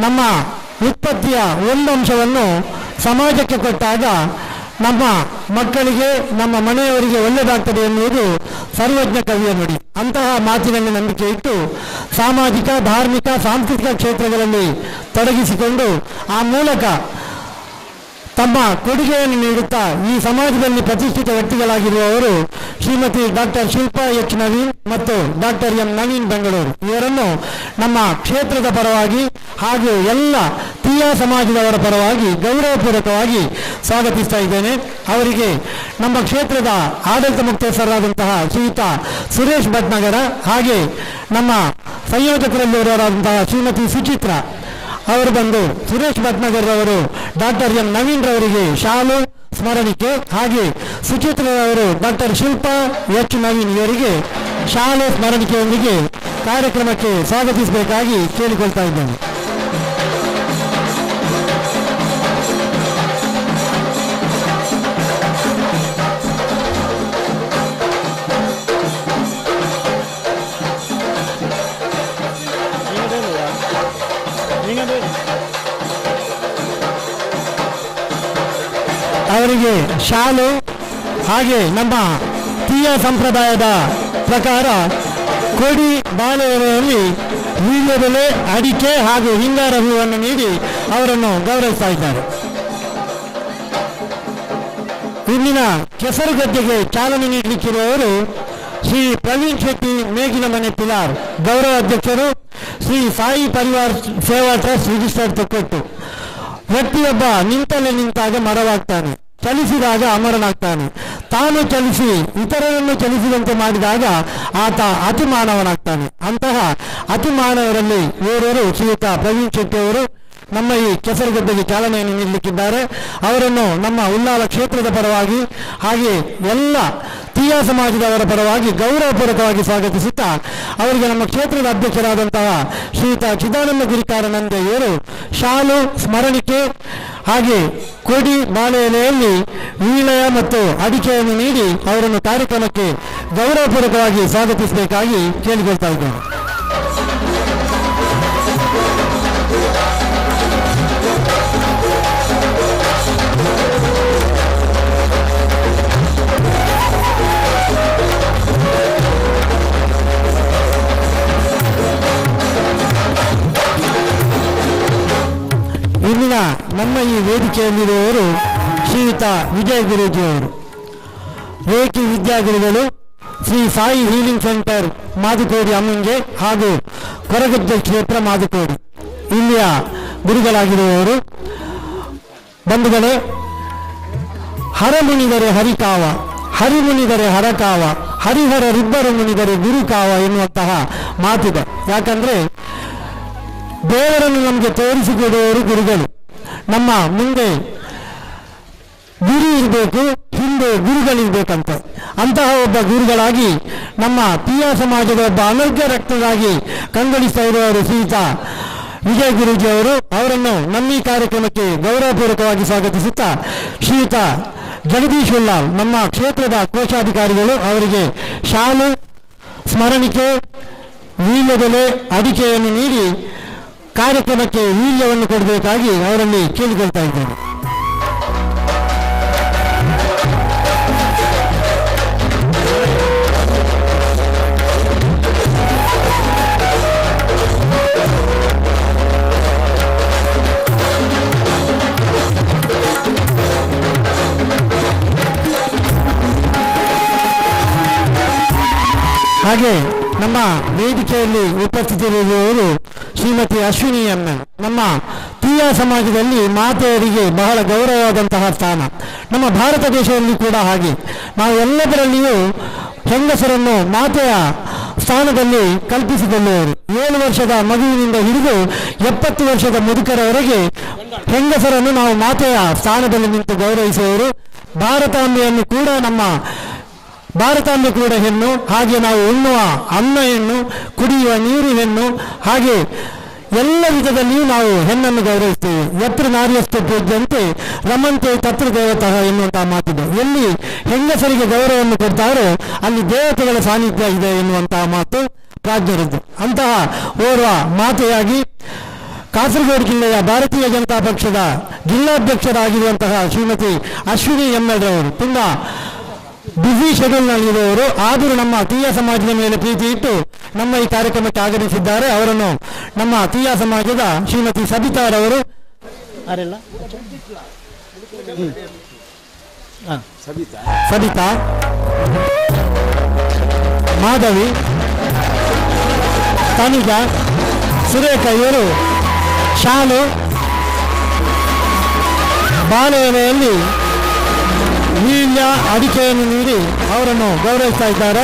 ನಮ್ಮ ಉತ್ಪತ್ತಿಯ ಒಂದು ಅಂಶವನ್ನು ಸಮಾಜಕ್ಕೆ ಕೊಟ್ಟಾಗ ನಮ್ಮ ಮಕ್ಕಳಿಗೆ ನಮ್ಮ ಮನೆಯವರಿಗೆ ಒಳ್ಳೆಯದಾಗ್ತದೆ ಎನ್ನುವುದು ಸರ್ವಜ್ಞ ಕವಿಯ ನುಡಿ. ಅಂತಹ ಮಾತಿನಲ್ಲಿ ನಂಬಿಕೆ ಇಟ್ಟು ಸಾಮಾಜಿಕ ಧಾರ್ಮಿಕ ಸಾಂಸ್ಕೃತಿಕ ಕ್ಷೇತ್ರಗಳಲ್ಲಿ ತೊಡಗಿಸಿಕೊಂಡು ಆ ಮೂಲಕ ತಮ್ಮ ಕೊಡುಗೆಯನ್ನು ನೀಡುತ್ತಾ ಈ ಸಮಾಜದಲ್ಲಿ ಪ್ರತಿಷ್ಠಿತ ವ್ಯಕ್ತಿಗಳಾಗಿರುವವರು ಶ್ರೀಮತಿ ಡಾಕ್ಟರ್ ಶಿಲ್ಪಾ ಎಚ್ ನವೀನ್ ಮತ್ತು ಡಾಕ್ಟರ್ ಎಂ ನವೀನ್ ಬೆಂಗಳೂರು. ಇವರನ್ನು ನಮ್ಮ ಕ್ಷೇತ್ರದ ಪರವಾಗಿ ಹಾಗೂ ಎಲ್ಲ ತೀಯ ಸಮಾಜದವರ ಪರವಾಗಿ ಗೌರವಪೂರ್ವಕವಾಗಿ ಸ್ವಾಗತಿಸ್ತಾ ಇದ್ದೇನೆ. ಅವರಿಗೆ ನಮ್ಮ ಕ್ಷೇತ್ರದ ಆಡಳಿತ ಮುಖ್ಯಸ್ಥರಾದಂತಹ ಶ್ರೀಯುತ ಸುರೇಶ್ ಭಟ್ನಗರ ಹಾಗೆ ನಮ್ಮ ಸಂಯೋಜಕರಲ್ಲಿರುವವರಾದಂತಹ ಶ್ರೀಮತಿ ಸುಚಿತ್ರ ಅವರು ಬಂದು ಸುರೇಶ್ ಭಟ್ನಗರ್ ಅವರು ಡಾಕ್ಟರ್ ಎಂ ನವೀನ್ ರವರಿಗೆ ಶಾಲು ಸ್ಮರಣಿಕೆ ಹಾಗೆ ಸುಚಿತ್ರರವರು ಡಾಕ್ಟರ್ ಶಿಲ್ಪಾ ಎಚ್ ನವೀನ್ ಇವರಿಗೆ ಶಾಲು ಸ್ಮರಣಿಕೆಯೊಂದಿಗೆ ಕಾರ್ಯಕ್ರಮಕ್ಕೆ ಸ್ವಾಗತಿಸಬೇಕಾಗಿ ಕೇಳಿಕೊಳ್ತಾ ಇದ್ದೇನೆ. ಅವರಿಗೆ ಶಾಲು ಹಾಗೆ ನಮ್ಮ ತೀಯ ಸಂಪ್ರದಾಯದ ಪ್ರಕಾರ ಕೋಡಿ ಬಾಳೆ ಎಲೆಯಲ್ಲಿ ವೀಳ್ಯದೆಲೆ, ಅಡಿಕೆ ಹಾಗೂ ಹಿಂಗಾರ ಹೂವನ್ನು ನೀಡಿ ಅವರನ್ನು ಗೌರವಿಸ್ತಾ ಇದ್ದಾರೆ. ಇಂದಿನ ಕೆಸರುಗದ್ದೆಗೆ ಚಾಲನೆ ನೀಡಲಿಕ್ಕಿರುವವರು ಶ್ರೀ ಪ್ರವೀಣ್ ಶೆಟ್ಟಿ ಮೇಗಿನ ಮನೆ ಪಿಲಾರ್, ಗೌರವ ಅಧ್ಯಕ್ಷರು ಶ್ರೀ ಸಾಯಿ ಪರಿವಾರ್ ಸೇವಾ ಟ್ರಸ್ಟ್ ರಿಜಿಸ್ಟರ್ಡ್ ತೊಕ್ಕೊಟ್ಟು. ವ್ಯಕ್ತಿಯೊಬ್ಬ ನಿಂತಲ್ಲೇ ನಿಂತಾಗ ಮರವಾಗ್ತಾನೆ, ಚಲಿಸಿದಾಗ ಅಮರನಾಗ್ತಾನೆ. ತಾನು ಚಲಿಸಿ ಇತರರನ್ನು ಚಲಿಸಿದಂತೆ ಮಾಡಿದಾಗ ಆತ ಅತಿಮಾನವನಾಗ್ತಾನೆ. ಅಂತಹ ಅತಿಮಾನವರಲ್ಲಿ ಓರ್ವರು ಶ್ರೀಯುತ ಪ್ರವೀಣ್ ಶೆಟ್ಟಿ ಅವರು ನಮ್ಮ ಈ ಕೆಸರುಗದ್ದೆಗೆ ಚಾಲನೆಯನ್ನು ನೀಡಲಿಕ್ಕಿದ್ದಾರೆ. ಅವರನ್ನು ನಮ್ಮ ಉಳ್ಳಾಲ ಕ್ಷೇತ್ರದ ಪರವಾಗಿ ಹಾಗೆ ಎಲ್ಲ ತೀಯಾ ಸಮಾಜದವರ ಪರವಾಗಿ ಗೌರವಪೂರ್ವಕವಾಗಿ ಸ್ವಾಗತಿಸುತ್ತಾ ಅವರಿಗೆ ನಮ್ಮ ಕ್ಷೇತ್ರದ ಅಧ್ಯಕ್ಷರಾದಂತಹ ಶ್ರೀಯುತ ಚಿದಾನಂದ ಗುರಿಕಾರನಂದೆಯವರು ಶಾಲು, ಸ್ಮರಣಿಕೆ ಹಾಗೆ ಕೊಡಿ ಬಾಳೆ ಎಲೆಯಲ್ಲಿ ವೀಳಯ ಮತ್ತು ಅಡಿಕೆಯನ್ನು ನೀಡಿ ಅವರನ್ನು ಕಾರ್ಯಕ್ರಮಕ್ಕೆ ಗೌರವಪೂರ್ವಕವಾಗಿ ಸ್ವಾಗತಿಸಬೇಕಾಗಿ ಕೇಳಿಕೊಳ್ತಾ ಇದ್ದೇನೆ. ಇಂದಿನ ನಮ್ಮ ಈ ವೇದಿಕೆಯಲ್ಲಿರುವವರು ಶ್ರೀಯುತ ವಿಜಯ ಗುರೂಜಿಯವರು, ರೇಖಿ ವಿದ್ಯಾಗುರುಗಳು, ಶ್ರೀ ಸಾಯಿ ಹೀಲಿಂಗ್ ಸೆಂಟರ್ ಮಾದುಕೋಡಿ ಅಮ್ಮಂಗೆ ಹಾಗೂ ಕೊರಗಜ್ಜೆ ಕ್ಷೇತ್ರ ಮಾದುಕೋಡಿ ಇಲ್ಲಿಯ ಗುರುಗಳಾಗಿರುವವರು. ಬಂಧುಗಳೇ, ಹರಮುನಿದರೆ ಹರಿಕಾವ, ಹರಿಮುನಿದರೆ ಹರಕಾವ, ಹರಿಹರರಿಬ್ಬರು ಮುನಿದರೆ ಗುರುಕಾವ ಎನ್ನುವಂತಹ ಮಾತಿದೆ. ಯಾಕಂದರೆ ದೇವರನ್ನು ನಮಗೆ ತೋರಿಸಿಕೊಡುವವರು ಗುರುಗಳು. ನಮ್ಮ ಮುಂದೆ ಗುರು ಇರಬೇಕು, ಹಿಂದೆ ಗುರುಗಳಿರ್ಬೇಕಂತೆ. ಅಂತಹ ಒಬ್ಬ ಗುರುಗಳಾಗಿ ನಮ್ಮ ತೀಯಾ ಸಮಾಜದ ಒಬ್ಬ ಅನರ್ಘ್ಯ ರಕ್ತದಾಗಿ ಕಂಗೊಳಿಸ್ತಾ ಇರುವವರು ಶ್ರೀಯುತ ವಿಜಯ ಗುರೂಜಿಯವರು. ಅವರನ್ನು ನಮ್ಮ ಈ ಕಾರ್ಯಕ್ರಮಕ್ಕೆ ಗೌರವಪೂರ್ವಕವಾಗಿ ಸ್ವಾಗತಿಸುತ್ತಾ ಶ್ರೀಯುತ ಜಗದೀಶ್ ಉಲ್ಲಾಲ್ ನಮ್ಮ ಕ್ಷೇತ್ರದ ಕೋಶಾಧಿಕಾರಿಗಳು ಅವರಿಗೆ ಶಾಲು, ಸ್ಮರಣಿಕೆ, ವೀಳ್ಯದೆಲೆ, ಅಡಿಕೆಯನ್ನು ನೀಡಿ ಕಾರ್ಯಕ್ರಮಕ್ಕೆ ವೀಳ್ಯವನ್ನು ಕೊಡಬೇಕಾಗಿ ಅವರಲ್ಲಿ ಕೇಳಿಕೊಳ್ತಾ ಇದ್ದೇನೆ. ಹಾಗೆ ನಮ್ಮ ವೇದಿಕೆಯಲ್ಲಿ ಉಪಸ್ಥಿತರಿರುವವರು ಶ್ರೀಮತಿ ಅಶ್ವಿನಿ ಎಂ. ನಮ್ಮ ತೀಯಾ ಸಮಾಜದಲ್ಲಿ ಮಾತೆಯರಿಗೆ ಬಹಳ ಗೌರವವಾದಂತಹ ಸ್ಥಾನ. ನಮ್ಮ ಭಾರತ ದೇಶದಲ್ಲಿ ಕೂಡ ಹಾಗೆ. ನಾವು ಎಲ್ಲದರಲ್ಲಿಯೂ ಹೆಂಗಸರನ್ನು ಮಾತೆಯ ಸ್ಥಾನದಲ್ಲಿ ಕಲ್ಪಿಸಿಕೊಳ್ಳುವರು. 7 ವರ್ಷದ ಮಗುವಿನಿಂದ ಹಿಡಿದು 70 ವರ್ಷದ ಮುದುಕರವರೆಗೆ ಹೆಂಗಸರನ್ನು ನಾವು ಮಾತೆಯ ಸ್ಥಾನದಲ್ಲಿ ನಿಂತು ಗೌರವಿಸುವವರು. ಭಾರತಾಂಬೆಯನ್ನು ಕೂಡ, ನಮ್ಮ ಭಾರತಾಂಬೆ ಕೂಡ ಹೆಣ್ಣು, ಹಾಗೆ ನಾವು ಉಣ್ಣುವ ಅನ್ನ ಹೆಣ್ಣು, ಕುಡಿಯುವ ನೀರು ಹೆಣ್ಣು, ಹಾಗೆ ಎಲ್ಲ ವಿಧದಲ್ಲಿಯೂ ನಾವು ಹೆಣ್ಣನ್ನು ಗೌರವಿಸ್ತೇವೆ. ಯತ್ರ ನಾರ್ಯಸ್ತು ಪೂಜ್ಯಂತೆ ರಮಂತೆ ತತ್ರ ದೇವತಃ ಎನ್ನುವಂತಹ ಮಾತಿದೆ. ಎಲ್ಲಿ ಹೆಂಗಸರಿಗೆ ಗೌರವವನ್ನು ಕೊಡ್ತಾರೋ ಅಲ್ಲಿ ದೇವತೆಗಳ ಸಾನ್ನಿಧ್ಯ ಇದೆ ಎನ್ನುವಂತಹ ಮಾತು ಪ್ರಾಜ್ಞರದ್ದು. ಅಂತಹ ಓರ್ವ ಮಾತೆಯಾಗಿ ಕಾಸರಗೋಡು ಜಿಲ್ಲೆಯ ಭಾರತೀಯ ಜನತಾ ಪಕ್ಷದ ಜಿಲ್ಲಾಧ್ಯಕ್ಷರಾಗಿರುವಂತಹ ಶ್ರೀಮತಿ ಅಶ್ವಿನಿ ಎಂ ಎಲ್ ರವರು ತುಂಬ ಬ್ಯುಸಿ ಶೆಡ್ಯೂಲ್ನಲ್ಲಿರುವವರು. ಆದರೂ ನಮ್ಮ ತೀಯಾ ಸಮಾಜದ ಮೇಲೆ ಪ್ರೀತಿ ಇಟ್ಟು ನಮ್ಮ ಈ ಕಾರ್ಯಕ್ರಮಕ್ಕೆ ಆಗಮಿಸಿದ್ದಾರೆ. ಅವರನ್ನು ನಮ್ಮ ತೀಯಾ ಸಮಾಜದ ಶ್ರೀಮತಿ ಸಬಿತಾರವರು, ಸಬಿತಾ, ಮಾಧವಿ, ತನುಜ, ಸುರೇಖ ಇವರು ಶಾಲು ಬಾಳೆ ಎಲೆಯಲ್ಲಿ ವೀಳ್ಯ ಅಡಿಕೆಯನ್ನು ನೀಡಿ ಅವರನ್ನು ಗೌರವಿಸ್ತಾ ಇದ್ದಾರೆ.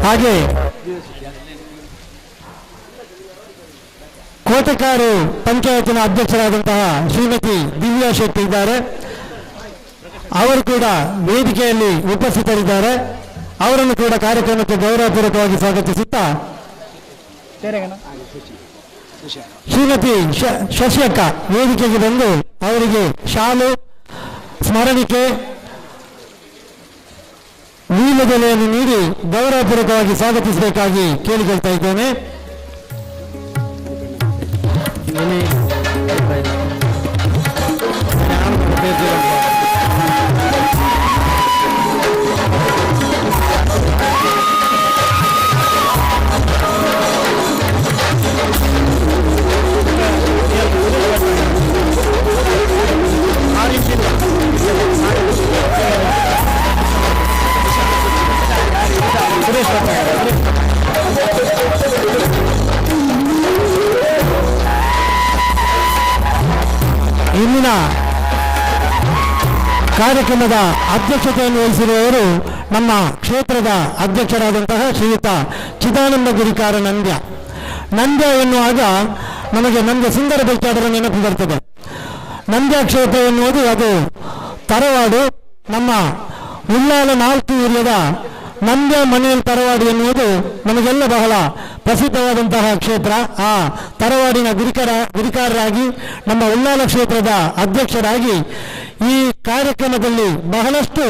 ಹಾಗೆ ಕೋಟೆಕಾರು ಪಂಚಾಯತಿನ ಅಧ್ಯಕ್ಷರಾದಂತಹ ಶ್ರೀಮತಿ ದಿವ್ಯಾ ಶೆಟ್ಟಿ ಇದ್ದಾರೆ. ಅವರು ಕೂಡ ವೇದಿಕೆಯಲ್ಲಿ ಉಪಸ್ಥಿತರಿದ್ದಾರೆ. ಅವರನ್ನು ಕೂಡ ಕಾರ್ಯಕ್ರಮಕ್ಕೆ ಗೌರವಪೂರ್ವಕವಾಗಿ ಸ್ವಾಗತಿಸುತ್ತಾ ಶ್ರೀಮತಿ ಶಶಿಯಕ್ಕ ವೇದಿಕೆಗೆ ಬಂದು ಅವರಿಗೆ ಶಾಲು, ಸ್ಮರಣಿಕೆ, ವೀಳ್ಯದೆಲೆಯನ್ನು ನೀಡಿ ಗೌರವಪೂರ್ವಕವಾಗಿ ಸ್ವಾಗತಿಸಬೇಕಾಗಿ ಕೇಳಿಕೊಳ್ತಾ ಇದ್ದೇನೆ. ಇಂದಿನ ಕಾರ್ಯಕ್ರಮದ ಅಧ್ಯಕ್ಷತೆಯನ್ನು ವಹಿಸಿರುವವರು ನಮ್ಮ ಕ್ಷೇತ್ರದ ಅಧ್ಯಕ್ಷರಾದಂತಹ ಶ್ರೀಯುತ ಚಿದಾನಂದ ಗುರಿಕಾರ ನಂದ್ಯ. ನಂದ್ಯ ಎನ್ನುವಾಗ ನಮಗೆ ನಂದ್ಯ ಸುಂದರ ಬೆಳ್ಚಾಡರ ನೆನಪು ಬರ್ತದೆ. ನಂದ್ಯ ಕ್ಷೇತ್ರ ಎನ್ನುವುದು ಅದು ತರವಾಡು, ನಮ್ಮ ಉಳ್ಳಾಲ 4 ಏರಿಯಾದ ನಂದ್ಯ ಮನೆಯಲ್ಲಿ ತರವಾಡು ಎನ್ನುವುದು ನಮಗೆಲ್ಲ ಬಹಳ ಪ್ರಸಿದ್ಧವಾದಂತಹ ಕ್ಷೇತ್ರ. ಆ ತರವಾಡಿನ ಗುರಿಕಾರರಾಗಿ ನಮ್ಮ ಉಳ್ಳಾಲ ಕ್ಷೇತ್ರದ ಅಧ್ಯಕ್ಷರಾಗಿ ಈ ಕಾರ್ಯಕ್ರಮದಲ್ಲಿ ಬಹಳಷ್ಟು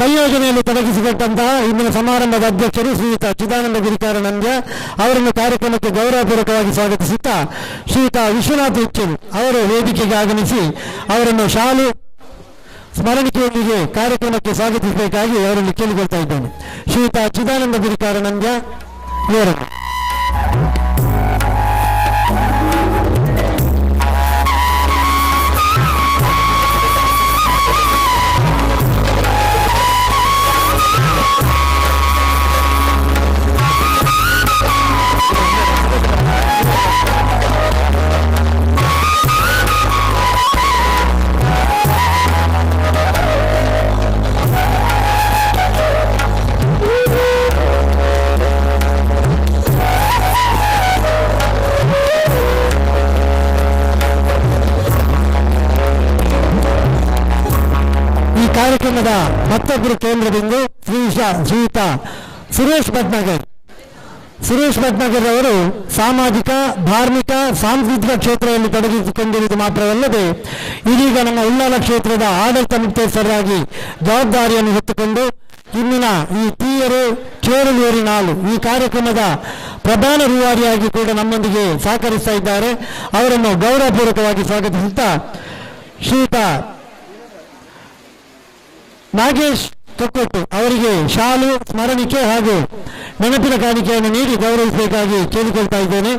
ಸಂಯೋಜನೆಯಲ್ಲಿ ತೊಡಗಿಸಿಕೊಟ್ಟಂತಹ ಇಂದಿನ ಸಮಾರಂಭದ ಅಧ್ಯಕ್ಷರು ಶ್ರೀಯುತ ಚಿದಾನಂದ ಗುರಿಕಾರ ನಂದ್ಯ ಅವರನ್ನು ಕಾರ್ಯಕ್ರಮಕ್ಕೆ ಗೌರವಪೂರ್ವಕವಾಗಿ ಸ್ವಾಗತಿಸುತ್ತಾ ಶ್ರೀಯುತ ವಿಶ್ವನಾಥ್ ಉಚ್ಚಲ್ ಅವರು ವೇದಿಕೆಗೆ ಆಗಮಿಸಿ ಅವರನ್ನು ಶಾಲು ಸ್ಮರಣಿಕೆಯೊಂದಿಗೆ ಕಾರ್ಯಕ್ರಮಕ್ಕೆ ಸ್ವಾಗತಿಸಬೇಕಾಗಿ ಅವರನ್ನು ಕೇಳಿಕೊಳ್ತಾ ಇದ್ದೇನೆ. ಶ್ರೀಯುತ ಚಿದಾನಂದ ಗುರಿಕಾರ ನಂದ್ಯ ಇವರನ್ನು. ಕಾರ್ಯಕ್ರಮದ ಮತ್ತೊಬ್ಬರು ಕೇಂದ್ರದಿಂದ ಶ್ರೀಯುತ ಸುರೇಶ್ ಭಟ್ನಾಗರ್. ಸುರೇಶ್ ಭಟ್ನಾಗರ್ ಅವರು ಸಾಮಾಜಿಕ, ಧಾರ್ಮಿಕ, ಸಾಂಸ್ಕೃತಿಕ ಕ್ಷೇತ್ರದಲ್ಲಿ ತೊಡಗಿಸಿಕೊಂಡಿರುವುದು ಮಾತ್ರವಲ್ಲದೆ ಇದೀಗ ನಮ್ಮ ಉಳ್ಳಾಲ ಕ್ಷೇತ್ರದ ಆಡಳಿತ ಮುಕ್ತೇಸರಾಗಿ ಜವಾಬ್ದಾರಿಯನ್ನು ಹೊತ್ತುಕೊಂಡು ಇಂದಿನ ಈ ತೀಯರು ಚೇರಲೂರಿ ನಾಲು ಈ ಕಾರ್ಯಕ್ರಮದ ಪ್ರಧಾನ ರೂವಾರಿಯಾಗಿ ಕೂಡ ನಮ್ಮೊಂದಿಗೆ ಸಹಕರಿಸ್ತಾ ಇದ್ದಾರೆ. ಅವರನ್ನು ಗೌರವಪೂರ್ವಕವಾಗಿ ಸ್ವಾಗತಿಸುತ್ತಾ ಶ್ರೀಯುತ ನಾಗೇಶ್ ತೊಕ್ಕೊಟ್ಟು ಅವರಿಗೆ ಶಾಲು, ಸ್ಮರಣಿಕೆ ಹಾಗೂ ನೆನಪಿನ ಕಾಣಿಕೆಯನ್ನು ನೀಡಿ ಗೌರವಿಸಬೇಕಾಗಿ ಕೇಳಿಕೊಳ್ತಾ ಇದ್ದೇನೆ.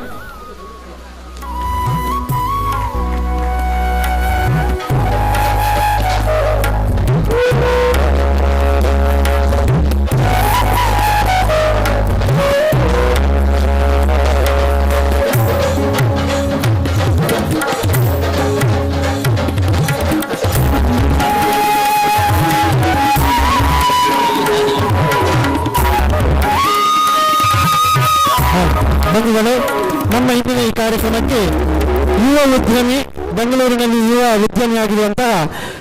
ಬಂಧುಗಳೇ, ನಮ್ಮ ಇಂದಿನ ಈ ಕಾರ್ಯಕ್ರಮಕ್ಕೆ ಯುವ ಉದ್ಯಮಿ, ಬೆಂಗಳೂರಿನಲ್ಲಿ ಯುವ ಉದ್ಯಮಿಯಾಗಿರುವಂತಹ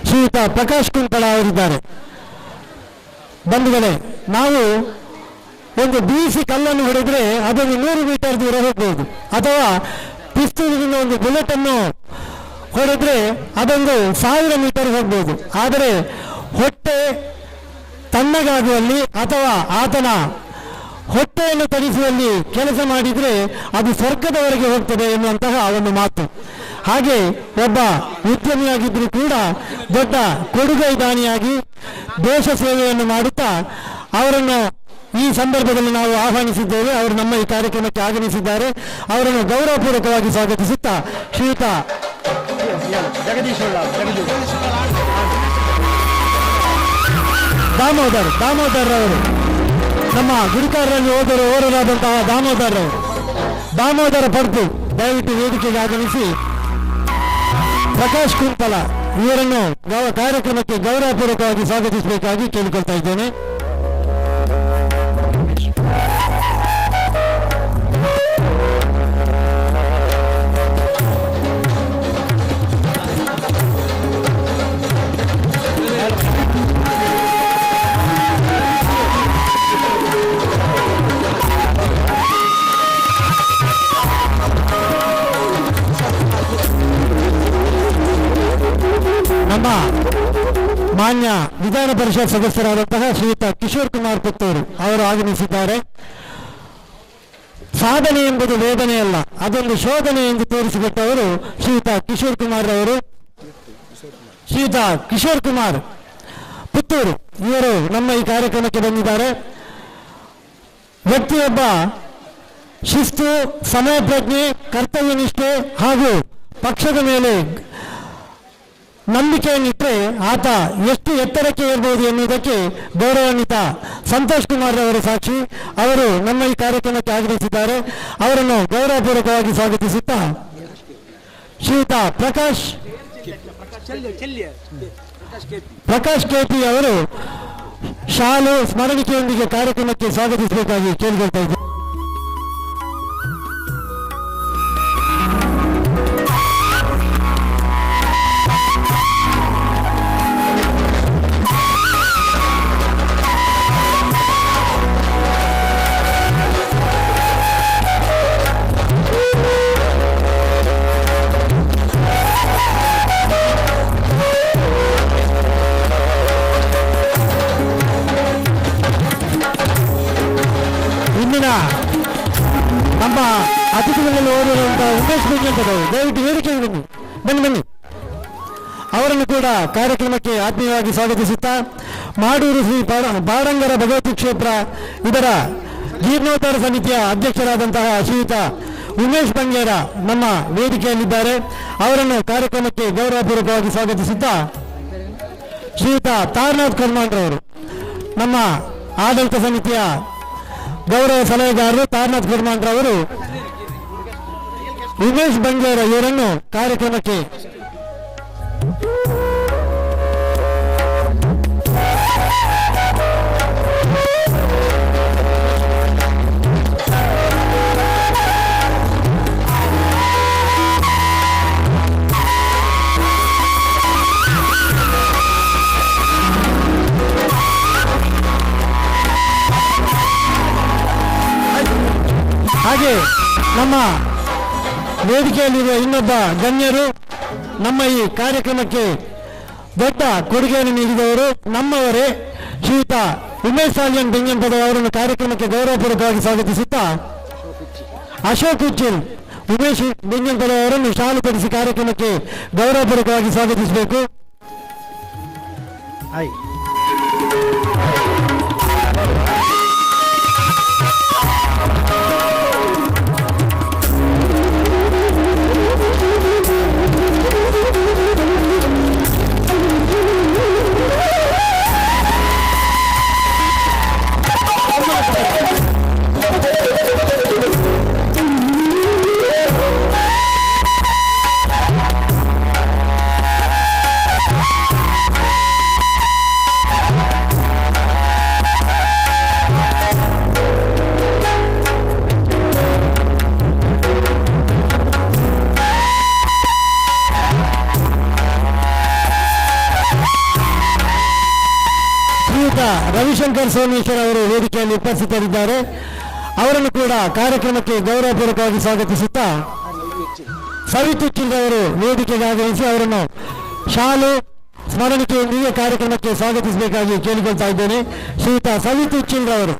ಶ್ರೀಯುತ ಪ್ರಕಾಶ್ ಕುಂಕಳ ಅವರಿದ್ದಾರೆ. ಬಂಧುಗಳೇ, ನಾವು ಒಂದು ಬೀಸಿ ಕಲ್ಲನ್ನು ಹೊಡೆದರೆ ಅದನ್ನು 100 ಮೀಟರ್ ದೂರ ಹೋಗ್ಬೋದು, ಅಥವಾ ಪಿಸ್ತೂಲಿನಿಂದ ಒಂದು ಬುಲೆಟ್ ಅನ್ನು ಹೊಡೆದರೆ ಅದೊಂದು 1000 ಮೀಟರ್ ಹೋಗ್ಬೋದು. ಆದರೆ ಹೊಟ್ಟೆ ತಣ್ಣಗಾಗುವಲ್ಲಿ ಅಥವಾ ಆತನ ಹೊಟ್ಟೆಯನ್ನು ತರಿಸುವಲ್ಲಿ ಕೆಲಸ ಮಾಡಿದರೆ ಅದು ಸ್ವರ್ಗದವರೆಗೆ ಹೋಗ್ತದೆ ಎನ್ನುವಂತಹ ಒಂದು ಮಾತು. ಹಾಗೆ ಒಬ್ಬ ಉದ್ಯಮಿಯಾಗಿದ್ದರೂ ಕೂಡ ದೊಡ್ಡ ಕೊಡುಗೈದಾನಿಯಾಗಿ ದೇಶ ಸೇವೆಯನ್ನು ಮಾಡುತ್ತಾ ಅವರನ್ನು ಈ ಸಂದರ್ಭದಲ್ಲಿ ನಾವು ಆಹ್ವಾನಿಸಿದ್ದೇವೆ. ಅವರು ನಮ್ಮ ಈ ಕಾರ್ಯಕ್ರಮಕ್ಕೆ ಆಗಮಿಸಿದ್ದಾರೆ. ಅವರನ್ನು ಗೌರವಪೂರ್ವಕವಾಗಿ ಸ್ವಾಗತಿಸುತ್ತಾ ಶ್ರೀಯುತ ದಾಮೋದರ್ ಅವರು, ನಮ್ಮ ಗುರುಕಾರರಲ್ಲಿ ಓದರಾದಂತಹ ದಾಮೋದರ್ ಅವರು, ದಾಮೋದರ ಪಡ್ತು ದಯವಿಟ್ಟು ವೇದಿಕೆಗೆ ಆಗಮಿಸಿ ಪ್ರಕಾಶ್ ಕುಂಪಲ ಇವರನ್ನು ಕಾರ್ಯಕ್ರಮಕ್ಕೆ ಗೌರವಪೂರ್ವಕವಾಗಿ ಸ್ವಾಗತಿಸಬೇಕಾಗಿ ಕೇಳಿಕೊಳ್ತಾ ಇದ್ದೇನೆ. ನಮ್ಮ ಮಾನ್ಯ ವಿಧಾನ ಪರಿಷತ್ ಸದಸ್ಯರಾದಂತಹ ಶ್ರೀಯುತ ಕಿಶೋರ್ ಕುಮಾರ್ ಪುತ್ತೂರು ಅವರು ಆಗಮಿಸಿದ್ದಾರೆ. ಸಾಧನೆ ಎಂಬುದು ವೇದನೆಯಲ್ಲ, ಅದೊಂದು ಶೋಧನೆ ಎಂದು ತೋರಿಸಿಕೊಟ್ಟವರು ಶ್ರೀಯುತ ಕಿಶೋರ್ ಕುಮಾರ್ ಅವರು. ಶ್ರೀಯುತ ಕಿಶೋರ್ ಕುಮಾರ್ ಪುತ್ತೂರು ಇವರು ನಮ್ಮ ಈ ಕಾರ್ಯಕ್ರಮಕ್ಕೆ ಬಂದಿದ್ದಾರೆ. ವ್ಯಕ್ತಿಯೊಬ್ಬ ಶಿಸ್ತು, ಸಮಯ ಪ್ರಜ್ಞೆ, ಕರ್ತವ್ಯ ನಿಷ್ಠೆ ಹಾಗೂ ಪಕ್ಷದ ಮೇಲೆ ನಂಬಿಕೆಯನ್ನಿಟ್ಟರೆ ಆತ ಎಷ್ಟು ಎತ್ತರಕ್ಕೆ ಏರ್ಬೋದು ಎನ್ನುವುದಕ್ಕೆ ಗೌರವಾನ್ವಿತ ಸಂತೋಷ್ ಕುಮಾರ್ ಅವರ ಸಾಕ್ಷಿ. ಅವರು ನಮ್ಮ ಈ ಕಾರ್ಯಕ್ರಮಕ್ಕೆ ಆಗಮಿಸಿದ್ದಾರೆ. ಅವರನ್ನು ಗೌರವಪೂರ್ವಕವಾಗಿ ಸ್ವಾಗತಿಸುತ್ತಾ ಶ್ರೀಯುತ ಪ್ರಕಾಶ್ ಕೆಪಿ ಅವರು ಶಾಲು ಸ್ಮರಣಿಕೆಯೊಂದಿಗೆ ಕಾರ್ಯಕ್ರಮಕ್ಕೆ ಸ್ವಾಗತಿಸಬೇಕಾಗಿ ಕೇಳಿಕೊಳ್ತಾ ಇದ್ದೇನೆ. ಇಂದಿನ ನಮ್ಮ ಅತಿಥಿಗಳಲ್ಲಿ ಓದಿರುವಂತಹ ಉಮೇಶ್ ಬೆಂಜಂತದವರು ದಯವಿಟ್ಟು ವೇದಿಕೆಗೆ ಬನ್ನಿ, ಬನ್ನಿ ಬನ್ನಿ. ಅವರನ್ನು ಕೂಡ ಕಾರ್ಯಕ್ರಮಕ್ಕೆ ಆತ್ಮೀಯವಾಗಿ ಸ್ವಾಗತಿಸುತ್ತಾ ಮಾಡೂರು ಶ್ರೀ ಬಾಡಂಗರ ಭಗವತಿ ಕ್ಷೇತ್ರ ಇದರ ಜೀರ್ಣೋದ್ಧಾರ ಸಮಿತಿಯ ಅಧ್ಯಕ್ಷರಾದಂತಹ ಶ್ರೀಯುತ ಉಮೇಶ್ ಬಂಗೇರ ನಮ್ಮ ವೇದಿಕೆಯಲ್ಲಿದ್ದಾರೆ. ಅವರನ್ನು ಕಾರ್ಯಕ್ರಮಕ್ಕೆ ಗೌರವಪೂರ್ವಕವಾಗಿ ಸ್ವಾಗತಿಸುತ್ತಾ ಶ್ರೀಯುತ ತಾರನಾಥ್ ಕರ್ಮಾಂಡ್ರವರು ನಮ್ಮ ಆಡಳಿತ ಸಮಿತಿಯ ಗೌರವ ಸಲಹೆಗಾರರು ತಾರನಾಥ್ ಕರ್ಮಾಂಡ್ರವರು ಉಮೇಶ್ ಬಂಗೇರ ಇವರನ್ನು ಕಾರ್ಯಕ್ರಮಕ್ಕೆ ಹಾಗೆ ನಮ್ಮ ವೇದಿಕೆಯಲ್ಲಿರುವ ಇನ್ನೊಬ್ಬ ಗಣ್ಯರು, ನಮ್ಮ ಈ ಕಾರ್ಯಕ್ರಮಕ್ಕೆ ದೊಡ್ಡ ಕೊಡುಗೆಯನ್ನು ನೀಡಿದವರು ನಮ್ಮವರೇ ಶ್ರೀಯುತ ಉಮೇಶ್ ಸಾಲಿಯನ್ ಬೆಂಗಂಪದ ಅವರನ್ನು ಕಾರ್ಯಕ್ರಮಕ್ಕೆ ಗೌರವಪೂರ್ವಕವಾಗಿ ಸ್ವಾಗತಿಸುತ್ತಾ ಅಶೋಕ್ ಉಚ್ಚಿಲ್ ಉಮೇಶ್ ಬೆಂಗಂಪದ ಅವರನ್ನು ಶಾಲು ಪಡಿಸಿ ಕಾರ್ಯಕ್ರಮಕ್ಕೆ ಗೌರವಪೂರ್ವಕವಾಗಿ ಸ್ವಾಗತಿಸಬೇಕು. ರವಿಶಂಕರ್ ಸೋಮೇಶ್ವರ್ ಅವರು ವೇದಿಕೆಯಲ್ಲಿ ಉಪಸ್ಥಿತರಿದ್ದಾರೆ. ಅವರನ್ನು ಕೂಡ ಕಾರ್ಯಕ್ರಮಕ್ಕೆ ಗೌರವಪೂರ್ವಕವಾಗಿ ಸ್ವಾಗತಿಸುತ್ತಾ ಸವಿತುಚ್ಚಿಲ್ ಅವರು ವೇದಿಕೆಗೆ ಆಗಮಿಸಿ ಅವರನ್ನು ಶಾಲು ಸ್ಮರಣಿಕೆಯೊಂದಿಗೆ ಕಾರ್ಯಕ್ರಮಕ್ಕೆ ಸ್ವಾಗತಿಸಬೇಕಾಗಿ ಕೇಳಿಕೊಳ್ತಾ ಇದ್ದೇನೆ. ಶ್ರೀಯುತ ಸವಿತುಚ್ಚಿಲ್ ಅವರು.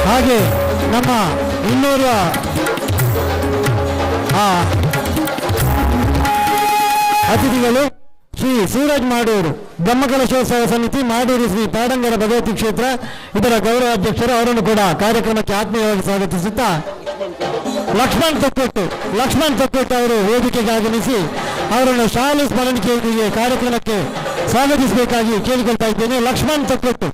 ಹಾಗೆ ನಮ್ಮ ಇನ್ನೋರ್ವ ಅತಿಥಿಗಳು ಶ್ರೀ ಸೂರಜ್ ಮಾಡೂರು, ಬ್ರಹ್ಮಕಲಶೋತ್ಸವ ಸಮಿತಿ ಮಾಡೂರು ಶ್ರೀ ಪಾಡಂಗರ ಭಗವತಿ ಕ್ಷೇತ್ರ ಇದರ ಗೌರವಾಧ್ಯಕ್ಷರು, ಅವರನ್ನು ಕೂಡ ಕಾರ್ಯಕ್ರಮಕ್ಕೆ ಆತ್ಮೀಯವಾಗಿ ಸ್ವಾಗತಿಸುತ್ತಾ ಲಕ್ಷ್ಮಣ್ ತೊಕ್ಕೊಟ್ಟು ಅವರು ವೇದಿಕೆಗೆ ಆಗಮಿಸಿ ಅವರನ್ನು ಶಾಲು ಸ್ಮರಣಿಕೆಯೊಂದಿಗೆ ಕಾರ್ಯಕ್ರಮಕ್ಕೆ ಸ್ವಾಗತಿಸಬೇಕಾಗಿ ಕೇಳಿಕೊಳ್ತಾ ಇದ್ದೇನೆ. ಲಕ್ಷ್ಮಣ್ ತೊಕ್ಕೊಟ್ಟು.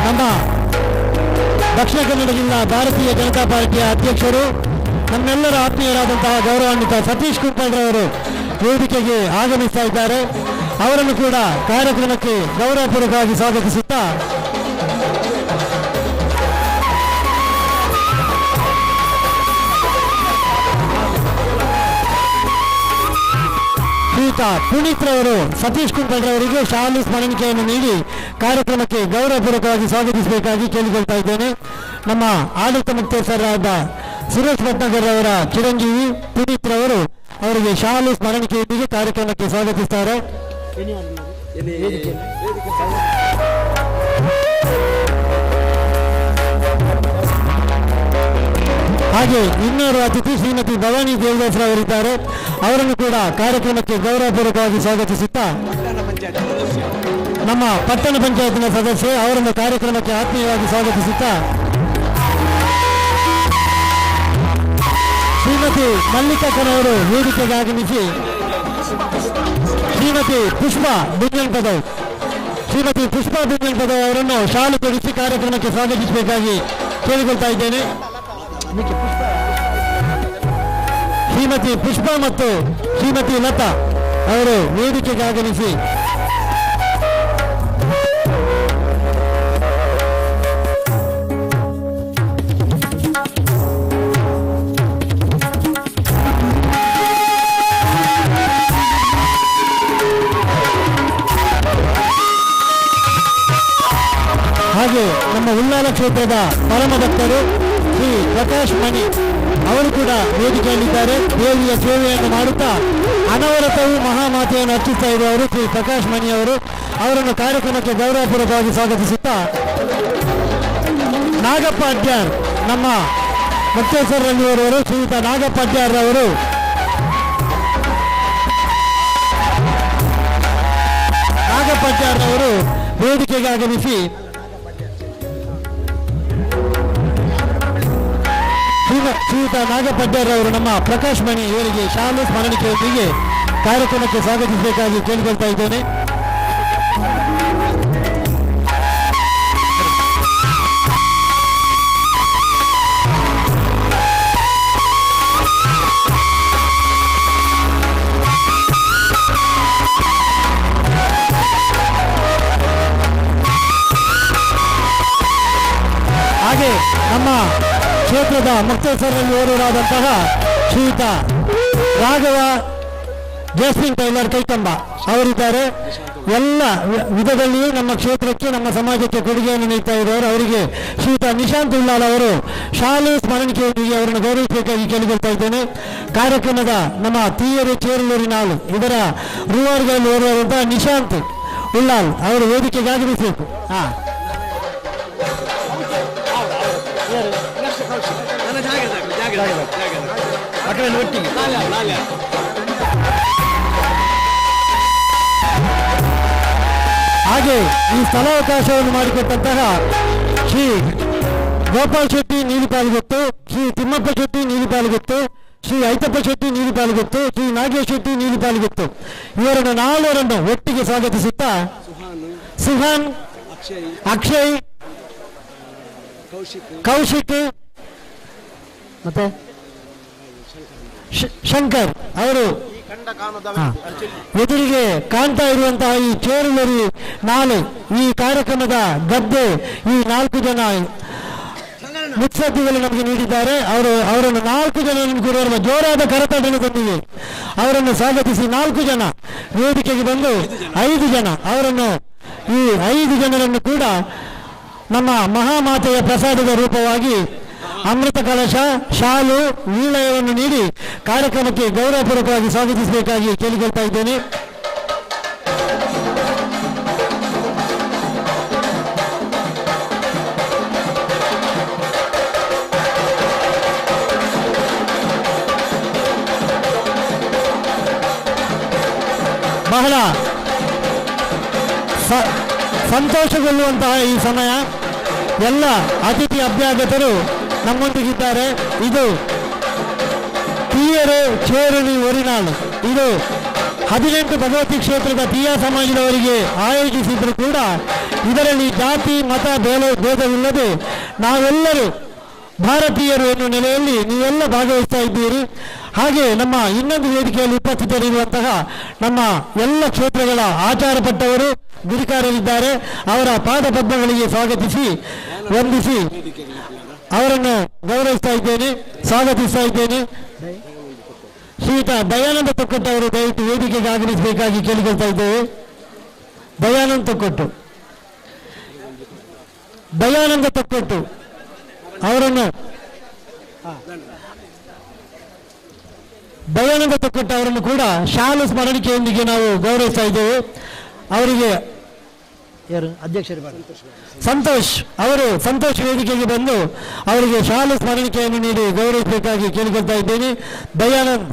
ನಮ್ಮ ದಕ್ಷಿಣ ಕನ್ನಡ ಜಿಲ್ಲಾ ಭಾರತೀಯ ಜನತಾ ಪಾರ್ಟಿಯ ಅಧ್ಯಕ್ಷರು, ನಮ್ಮೆಲ್ಲರ ಆತ್ಮೀಯರಾದಂತಹ ಗೌರವಾನ್ವಿತ ಸತೀಶ್ ಕುಂಪಲ್ರವರು ವೇದಿಕೆಗೆ ಆಗಮಿಸ್ತಾ ಇದ್ದಾರೆ. ಅವರನ್ನು ಕೂಡ ಕಾರ್ಯಕ್ರಮಕ್ಕೆ ಗೌರವಪೂರ್ವಕವಾಗಿ ಸ್ವಾಗತಿಸುತ್ತಾ ಶ್ರೀಯುತ ಪುನೀತ್ ರವರು ಸತೀಶ್ ಕುಂಪಲ್ರವರಿಗೆ ಶಾಲು ಸ್ಮರಣಿಕೆಯನ್ನು ನೀಡಿ ಕಾರ್ಯಕ್ರಮಕ್ಕೆ ಗೌರವಪೂರ್ವಕವಾಗಿ ಸ್ವಾಗತಿಸಬೇಕಾಗಿ ಕೇಳಿಕೊಳ್ತಾ ಇದ್ದೇನೆ. ನಮ್ಮ ಆಡಳಿತ ಮುಕ್ತೇಸರಾದ ಸುರೇಶ್ ಭಟ್ನಗರ್ ಅವರ ಚಿರಂಜೀವಿ ಪುನೀತ್ ರವರು ಅವರಿಗೆ ಶಾಲು ಸ್ಮರಣಿಕೆಯೊಂದಿಗೆ ಕಾರ್ಯಕ್ರಮಕ್ಕೆ ಸ್ವಾಗತಿಸ್ತಾರೆ. ಹಾಗೆ ಇನ್ನೋರ್ವ ಅತಿಥಿ ಶ್ರೀಮತಿ ಭವಾನಿ ದೇವದಾಸರವರಿದ್ದಾರೆ. ಅವರನ್ನು ಕೂಡ ಕಾರ್ಯಕ್ರಮಕ್ಕೆ ಗೌರವಪೂರ್ವಕವಾಗಿ ಸ್ವಾಗತಿಸುತ್ತಾ ನಮ್ಮ ಪಟ್ಟಣ ಪಂಚಾಯತ್ನ ಸದಸ್ಯೆ ಅವರನ್ನು ಕಾರ್ಯಕ್ರಮಕ್ಕೆ ಆತ್ಮೀಯವಾಗಿ ಸ್ವಾಗತಿಸುತ್ತಾ ಶ್ರೀಮತಿ ಮಲ್ಲಿಕಕ್ಕನವರು ವೇದಿಕೆಗೆ ಆಗಮಿಸಿ ಶ್ರೀಮತಿ ಪುಷ್ಪಾ ಬಿಂಜನ್ ಪದವ್, ಶ್ರೀಮತಿ ಪುಷ್ಪಾ ಬಿಂಜನ್ ಪದವ್ ಅವರನ್ನು ಶಾಲು ತೊಡಿಸಿ ಕಾರ್ಯಕ್ರಮಕ್ಕೆ ಸ್ವಾಗತಿಸಬೇಕಾಗಿ ಕೇಳಿಕೊಳ್ತಾ ಇದ್ದೇನೆ. ಶ್ರೀಮತಿ ಪುಷ್ಪಾ ಮತ್ತು ಶ್ರೀಮತಿ ಲತಾ ಅವರು ವೇದಿಕೆಗೆ ಆಗಮಿಸಿ ಹಾಗೆ ನಮ್ಮ ಉಳ್ಳಾಲ ಕ್ಷೇತ್ರದ ಪರಮ ಭಕ್ತರು ಶ್ರೀ ಪ್ರಕಾಶ್ ಮಣಿ ಅವರು ಕೂಡ ವೇದಿಕೆಯಲ್ಲಿದ್ದಾರೆ. ದೇವಿಯ ಸೇವೆಯನ್ನು ಮಾಡುತ್ತಾ ಅನವರತವೂ ಮಹಾಮಾತೆಯನ್ನು ಅರ್ಚಿಸ್ತಾ ಇರುವವರು ಶ್ರೀ ಪ್ರಕಾಶ್ ಮಣಿ ಅವರು. ಅವರನ್ನು ಕಾರ್ಯಕ್ರಮಕ್ಕೆ ಗೌರವಪೂರ್ವಕವಾಗಿ ಸ್ವಾಗತಿಸುತ್ತಾ ನಾಗಪ್ಪ ಅಡ್ಯಾರ್, ನಮ್ಮ ಮುಕ್ತೇಶ್ವರಲ್ಲಿರುವವರು ಶ್ರೀಯುತ ನಾಗಪ್ಪ ಅಡ್ಯಾರ್ ಅವರು ನಾಗಪ್ಪ ಅಡ್ಯಾರ್ ಅವರು ವೇದಿಕೆಗೆ ಆಗಮಿಸಿ ಶ್ರೀಯುತ ನಾಗಪಡ್ಡರ್ ಅವರು ನಮ್ಮ ಪ್ರಕಾಶ್ ಮಣಿ ಇವರಿಗೆ ಶಾಲು ಸ್ಮರಣಿಕೆಯೊಂದಿಗೆ ಕಾರ್ಯಕ್ರಮಕ್ಕೆ ಸ್ವಾಗತಿಸಬೇಕಾಗಿ ಕೇಳಿಕೊಳ್ತಾ ಇದ್ದೇನೆ. ಹಾಗೆ ನಮ್ಮ ಕ್ಷೇತ್ರದ ಮುಕ್ತೇಶ್ವರಲ್ಲಿ ಓರ್ವರಾದಂತಹ ಶ್ರೀಯುತ ರಾಘವ ಜಸ್ಮಿನ್ ಟೈಲರ್ ಕೈಕಂಬ ಅವರಿದ್ದಾರೆ. ಎಲ್ಲ ವಿಧದಲ್ಲಿಯೂ ನಮ್ಮ ಕ್ಷೇತ್ರಕ್ಕೆ, ನಮ್ಮ ಸಮಾಜಕ್ಕೆ ಕೊಡುಗೆಯನ್ನು ನೀಡ್ತಾ ಇರುವವರು ಅವರಿಗೆ ಶ್ರೀಯುತ ನಿಶಾಂತ್ ಉಳ್ಳಾಲ್ ಅವರು ಶಾಲೆ ಸ್ಮರಣಿಕೆಯೊಂದಿಗೆ ಅವರನ್ನು ಗೌರವಿಸಬೇಕಾಗಿ ಕೇಳಿಕೊಳ್ತಾ ಇದ್ದೇನೆ. ಕಾರ್ಯಕ್ರಮದ ನಮ್ಮ ತೀಯರು ಚೇರಲೂರಿನಾಳು ಇದರ ರೂವಾರಿಗಳಲ್ಲಿ ಓರ್ವರಾದಂತಹ ನಿಶಾಂತ್ ಉಳ್ಳಾಲ್ ಅವರು ವೇದಿಕೆಗೆ ಆಗಮಿಸಬೇಕು. ಹಾಂ, ಹಾಗೆ ಈ ಸ್ಥಳಾವಕಾಶವನ್ನು ಮಾಡಿಕೊಟ್ಟಂತಹ ಶ್ರೀ ಗೋಪಾಲ್ ಶೆಟ್ಟಿ ನೀಲಿಪಾಲ್ಗೊತ್ತು, ಶ್ರೀ ತಿಮ್ಮಪ್ಪ ಶೆಟ್ಟಿ ನೀಲಿಪಾಲ್ಗೊತ್ತು, ಶ್ರೀ ಐತಪ್ಪ ಶೆಟ್ಟಿ ನೀಲಿಪಾಲ್ಗೊತ್ತು, ಶ್ರೀ ನಾಗೇಶ್ ಶೆಟ್ಟಿ ನೀಲಿಪಾಲ್ಗೊತ್ತು ಇವರನ್ನು ನಾಲ್ವರನ್ನು ಒಟ್ಟಿಗೆ ಸ್ವಾಗತಿಸುತ್ತಾ ಸುಹಾನ್, ಅಕ್ಷಯ್, ಕೌಶಿಕ್ ಮತ್ತೆ ಶಂಕರ್ ಅವರು ಎದುರಿಗೆ ಕಾಣ್ತಾ ಇರುವಂತಹ ಈ ಚೇರುಲರಿ ನಾಳೆ ಈ ಕಾರ್ಯಕ್ರಮದ ಗದ್ದೆ ಈ ನಾಲ್ಕು ಜನ ಮುತ್ಸದ್ದಿಗಳು ನಮಗೆ ನೀಡಿದ್ದಾರೆ. ಅವರನ್ನು ನಾಲ್ಕು ಜನ ಕೂಡ ಜೋರಾದ ಕರತಾಡನದೊಂದಿಗೆ ಅವರನ್ನು ಸ್ವಾಗತಿಸಿ ನಾಲ್ಕು ಜನ ವೇದಿಕೆಗೆ ಬಂದು 5 ಜನ ಅವರನ್ನು, ಈ 5 ಜನರನ್ನು ಕೂಡ ನಮ್ಮ ಮಹಾಮಾತೆಯ ಪ್ರಸಾದದ ರೂಪವಾಗಿ ಅಮೃತ ಕಲಶ, ಶಾಲು, ವೀಳಯವನ್ನು ನೀಡಿ ಕಾರ್ಯಕ್ರಮಕ್ಕೆ ಗೌರವಪೂರ್ವಕವಾಗಿ ಸ್ವಾಗತಿಸಬೇಕಾಗಿ ಕೇಳಿಕೊಳ್ತಾ ಇದ್ದೇನೆ. ಬಹಳ ಸಂತೋಷಗೊಳ್ಳುವಂತಹ ಈ ಸಮಯ, ಎಲ್ಲ ಅತಿಥಿ ಅಭ್ಯಾಗತರು ನಮ್ಮೊಂದಿಗಿದ್ದಾರೆ. ಇದು ತೀಯರು ಚೇರಲಿ ಒರಿನಾಳು, ಇದು 18 ಭಗವತಿ ಕ್ಷೇತ್ರದ ತೀಯ ಸಮಾಜದವರಿಗೆ ಆಯೋಜಿಸಿದ್ರು ಕೂಡ ಇದರಲ್ಲಿ ಜಾತಿ ಮತ ಭೇದವಿಲ್ಲದೆ ನಾವೆಲ್ಲರೂ ಭಾರತೀಯರು ಎನ್ನುವ ನೆಲೆಯಲ್ಲಿ ನೀವೆಲ್ಲ ಭಾಗವಹಿಸ್ತಾ ಇದ್ದೀರಿ. ಹಾಗೆ ನಮ್ಮ ಇನ್ನೊಂದು ವೇದಿಕೆಯಲ್ಲಿ ಉಪಸ್ಥಿತರಿರುವಂತಹ ನಮ್ಮ ಎಲ್ಲ ಕ್ಷೇತ್ರಗಳ ಆಚಾರಪಟ್ಟವರು ಗುರಿಕಾರರಿದ್ದಾರೆ. ಅವರ ಪಾದ ಪದ್ಮಗಳಿಗೆ ಸ್ವಾಗತಿಸಿ ವಂದಿಸಿ ಅವರನ್ನು ಗೌರವಿಸ್ತಾ ಇದ್ದೇನೆ, ಸ್ವಾಗತಿಸ್ತಾ ಇದ್ದೇನೆ. ಶ್ರೀಯುತ ದಯಾನಂದ ತೊಕ್ಕೊಟ್ಟು ಅವರು ದಯವಿಟ್ಟು ವೇದಿಕೆಗೆ ಆಗಮಿಸಬೇಕಾಗಿ ಕೇಳಿಕೊಳ್ತಾ ಇದ್ದೇವೆ. ದಯಾನಂದ ತೊಕ್ಕೊಟ್ಟು, ದಯಾನಂದ ತೊಕ್ಕೊಟ್ಟು ಅವರನ್ನು, ದಯಾನಂದ ತೊಕ್ಕೊಟ್ಟು ಅವರನ್ನು ಕೂಡ ಶಾಲು ಸ್ಮರಣಿಕೆಯೊಂದಿಗೆ ನಾವು ಗೌರವಿಸ್ತಾ ಇದ್ದೇವೆ. ಅವರಿಗೆ ಯಾರು ಅಧ್ಯಕ್ಷರು ಸಂತೋಷ್ ಅವರು, ಸಂತೋಷ್ ವೇದಿಕೆಗೆ ಬಂದು ಅವರಿಗೆ ಶಾಲು ಸ್ಮರಣಿಕೆಯನ್ನು ನೀಡಿ ಗೌರವಿಸಬೇಕಾಗಿ ಕೇಳಿಕೊಳ್ತಾ ಇದ್ದೇನೆ. ದಯಾನಂದ್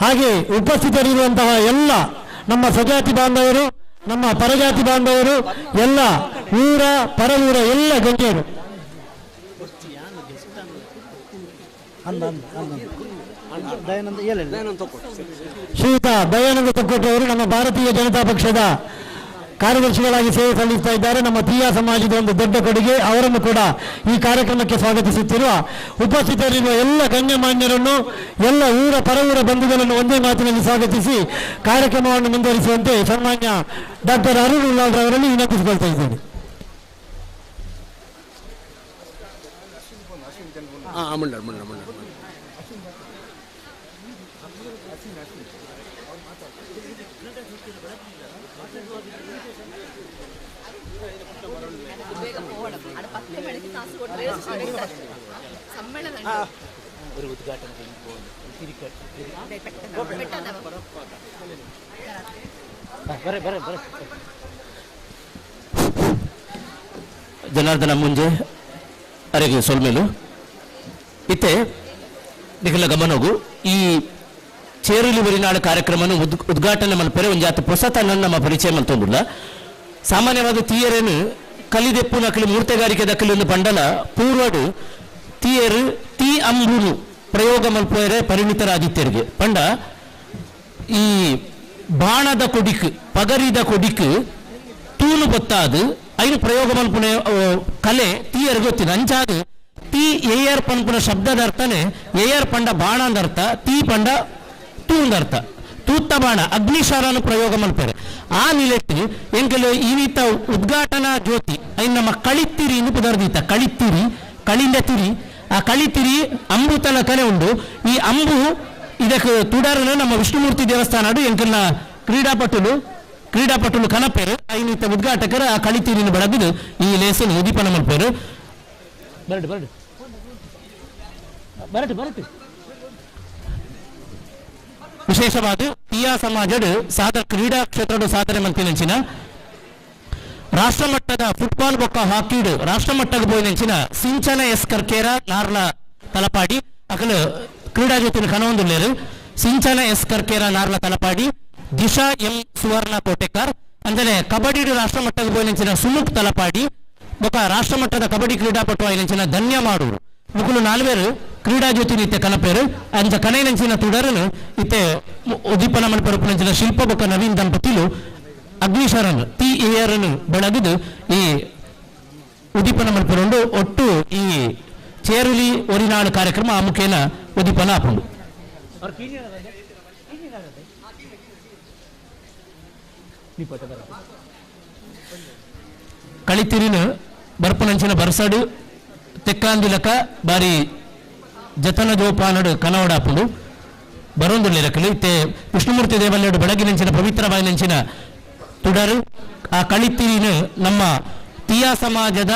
ಹಾಗೆ ಉಪಸ್ಥಿತರಿರುವಂತಹ ಎಲ್ಲ ನಮ್ಮ ಸ್ವಜಾತಿ ಬಾಂಧವರು, ನಮ್ಮ ಪರಜಾತಿ ಬಾಂಧವರು, ಎಲ್ಲ ಊರ ಪರವೂರ ಎಲ್ಲ ಗಣ್ಯರು, ಶ್ರೀಯುತ ದಯಾನಂದ ತೊಕ್ಕೊಟ್ಟು ಅವರು ನಮ್ಮ ಭಾರತೀಯ ಜನತಾ ಪಕ್ಷದ ಕಾರ್ಯದರ್ಶಿಗಳಾಗಿ ಸೇವೆ ಸಲ್ಲಿಸ್ತಾ ಇದ್ದಾರೆ. ನಮ್ಮ ತೀಯಾ ಸಮಾಜದ ಒಂದು ದೊಡ್ಡ ಕೊಡುಗೆ. ಅವರನ್ನು ಕೂಡ ಈ ಕಾರ್ಯಕ್ರಮಕ್ಕೆ ಸ್ವಾಗತಿಸುತ್ತಿರುವ ಉಪಸ್ಥಿತರಿರುವ ಎಲ್ಲ ಗಣ್ಯಮಾನ್ಯರನ್ನು, ಎಲ್ಲ ಊರ ಪರವೂರ ಬಂಧುಗಳನ್ನು ಒಂದೇ ಮಾತಿನಲ್ಲಿ ಸ್ವಾಗತಿಸಿ ಕಾರ್ಯಕ್ರಮವನ್ನು ಮುಂದುವರಿಸುವಂತೆ ಸನ್ಮಾನ್ಯ ಡಾಕ್ಟರ್ ಅರುಣ್ ಉಲ್ಲಾಲ್ ರವರಲ್ಲಿ ವಿನಂತಿಸಿಕೊಳ್ತಾ ಇದ್ದೇನೆ. ಜನಾರ್ದನ ಮುಂಜೆ ಅರೆಗೆ ಸೊಲ್ಮೇಲು ಇತ್ತೆ ನಿಖಿಲ ಗಮನಗು ಈ ಚೇರುಲಿ ಬರಿನಾಡು ಕಾರ್ಯಕ್ರಮನ ಉದ್ಘಾಟನೆ ಮಲ್ಪೆರೆ ಒಂಜಾತ ಪೊಸತ ನಮ್ಮ ಪರಿಚಯ ಮಲ್ತೊಂದುಲ್ಲ. ಸಾಮಾನ್ಯವಾದ ತೀಯರೇನು ಕಲಿದೆಪ್ಪು ನಕಲಿ ಮೂರ್ತೆಗಾರಿಕೆ ದಕ್ಕಲಿ ಒಂದು ಬಂಡಲ ಪೂರ್ವಡು ತೀಯರು ತೀ ಅಂಬುನು ಪ್ರಯೋಗ ಮಲ್ಪೆರೆ ಪರಿಣಿತರಾದಿತ್ಯರಿಗೆ ಪಂಡ ಈ ಬಾಣದ ಕೊಡಿಕ್ ಪಗರಿದ ಕೊಡಿಕ್ ತೂನು ಗೊತ್ತಾದು ಐನು ಪ್ರಯೋಗ ಮಲ್ಪುನೆ ಕಲೆ ತೀಯರ್ ಗೊತ್ತಿದೆ. ಅಂಚಾದು ತೀ ಏಯರ್ ಪನ್ಪುನ ಶಬ್ದದ ಅರ್ಥನೇ ಏಯರ್ ಪಂಡ ಬಾಣ ಅಂದರ್ಥ, ತೀ ಪಂಡ ತೂಂದರ್ಥ, ತೂತ್ತ ಬಾಣ ಅಗ್ನಿಶಾರನು ಪ್ರಯೋಗ ಮಲ್ಪೆರೆ. ಆ ನಿಲೆಟ್ಟು ಎಂಕಲು ಈನಿತ ಉದ್ಘಾಟನಾ ಜ್ಯೋತಿ ಐನ್ ನಮ್ಮ ಕಳಿತ್ತಿರಿ ಎಂದು ಪುದರ್ದೀತ ಕಳಿತ್ತಿರಿ ಕಳಿಂದ ತಿರಿ ಆ ಕಳಿತಿರಿ ಅಂಬುತನ ಕಲೆ ಉಂಡು. ಈ ಅಂಬು ಇದಕ್ಕೆ ತುಡರನು ನಮ್ಮ ವಿಷ್ಣುಮೂರ್ತಿ ದೇವಸ್ಥಾನ ಎಂಕಲ್ನ ಕ್ರೀಡಾಪಟುಲು ಕನಪೇರು ಐನಿತ ಉದ್ಘಾಟಕರು ಆ ಕಳಿತೀರಿನ ಬೆಳಗಿದು ಈ ಲೇಸನ್ನು ಉದೀಪನ ಮಲ್ಪೇರು. ಬರಟು ಬರಟು ಬರಟು ಬರಟು. ವಿಶೇಷವಾದ ತೀಯಾ ಸಮಾಜದ ಸಾಧ ಕ್ರೀಡಾ ಕ್ಷೇತ್ರದ ಸಾಧನೆ ಮಲ್ತಿನಂಚಿನ ರಾಷ್ಟ್ರಮಟ್ಟದ ಫುಟ್ಬಾಲ್ ಬೊಕ್ಕ ಹಾಕಿಡು ರಾಷ್ಟ್ರಮಟ್ಟದ ಬೋಯಿನಂಚಿನ ಸಿಂಚನ ಎಸ್ ಕರ್ಕೇರ ನಾರ್ಲ ತಲಪಾಡಿ ಅಕಲು ಕ್ರೀಡಾ ಜೊತೆ ಕನವೊಂದುಲ್ಲೇರು. ಸಿಂಚನ ಎಸ್ ಕರ್ಕೇರ ನಾರ್ಲ ತಲಪಾಡಿ, ದಿಶಾ ಎಂ ಸುವರ್ಣ ಕೋಟೆಕಾರ್ ಅಂದರೆ ಕಬಡ್ಡಿ ರಾಷ್ಟ್ರಮಟ್ಟದ ಬೋಯಿನಂಚಿನ ಸುಮುಖ್ ತಲಪಾಡಿ ಬೊಕ್ಕ ರಾಷ್ಟ್ರಮಟ್ಟದ ಕಬಡ್ಡಿ ಕ್ರೀಡಾಪಟು ಆಯಿನಂಚಿನ ಧನ್ಯ ಮಾಡೂರು ಮುಕುಲು ನಾಲ್ವೇರು ಕ್ರೀಡಾ ಜ್ಯೋತಿ ಇತ್ತೆ ಕನಪೇರು. ಅಂಚ ಕನೈನಂಚಿನ ತುಡರನು ಇತ್ತೆ ಉದ್ದೀಪನ ಮಲ್ಪರಪುನಂಚಿನ ಶಿಲ್ಪ ಬೊಕ್ಕ ನವೀನ್ ದಂಪತಿಲು ಅಗ್ನಿಶರನ್ ತಿ ಏಯರನ್ನು ಬೆಳಗಿದು ಈ ಉದ್ದೀಪನ ಮಲ್ಪರುಂಡು. ಒಟ್ಟು ಈ ಚೇರುಲಿ ಒರಿನಾಳು ಕಾರ್ಯಕ್ರಮ ಆ ಮುಖೇನ ಉದ್ದೀಪನ ಆಪುಂಡು. ಕಳಿತಿರಿನ ಬರ್ಪನಂಚಿನ ಬರ್ಸಡು ತೆಕ್ಕಾಂದಿಲಕ ಬಾರಿ ಜತನ ಜೋಪಾನಡು ಕನವಡಾಪುಂಡು ಬರೋಂದುಳ್ಳಿರಕಲು ಇತ್ತೆ ವಿಷ್ಣುಮೂರ್ತಿ ದೇವಾಲಯಡು ಬೆಳಗಿನಂಚಿನ ಪವಿತ್ರ ಬಾಯಿನಂಚಿನ ತುಡರು ಆ ಕಳಿತಿರಿನ ನಮ್ಮ ತೀಯಾ ಸಮಾಜದ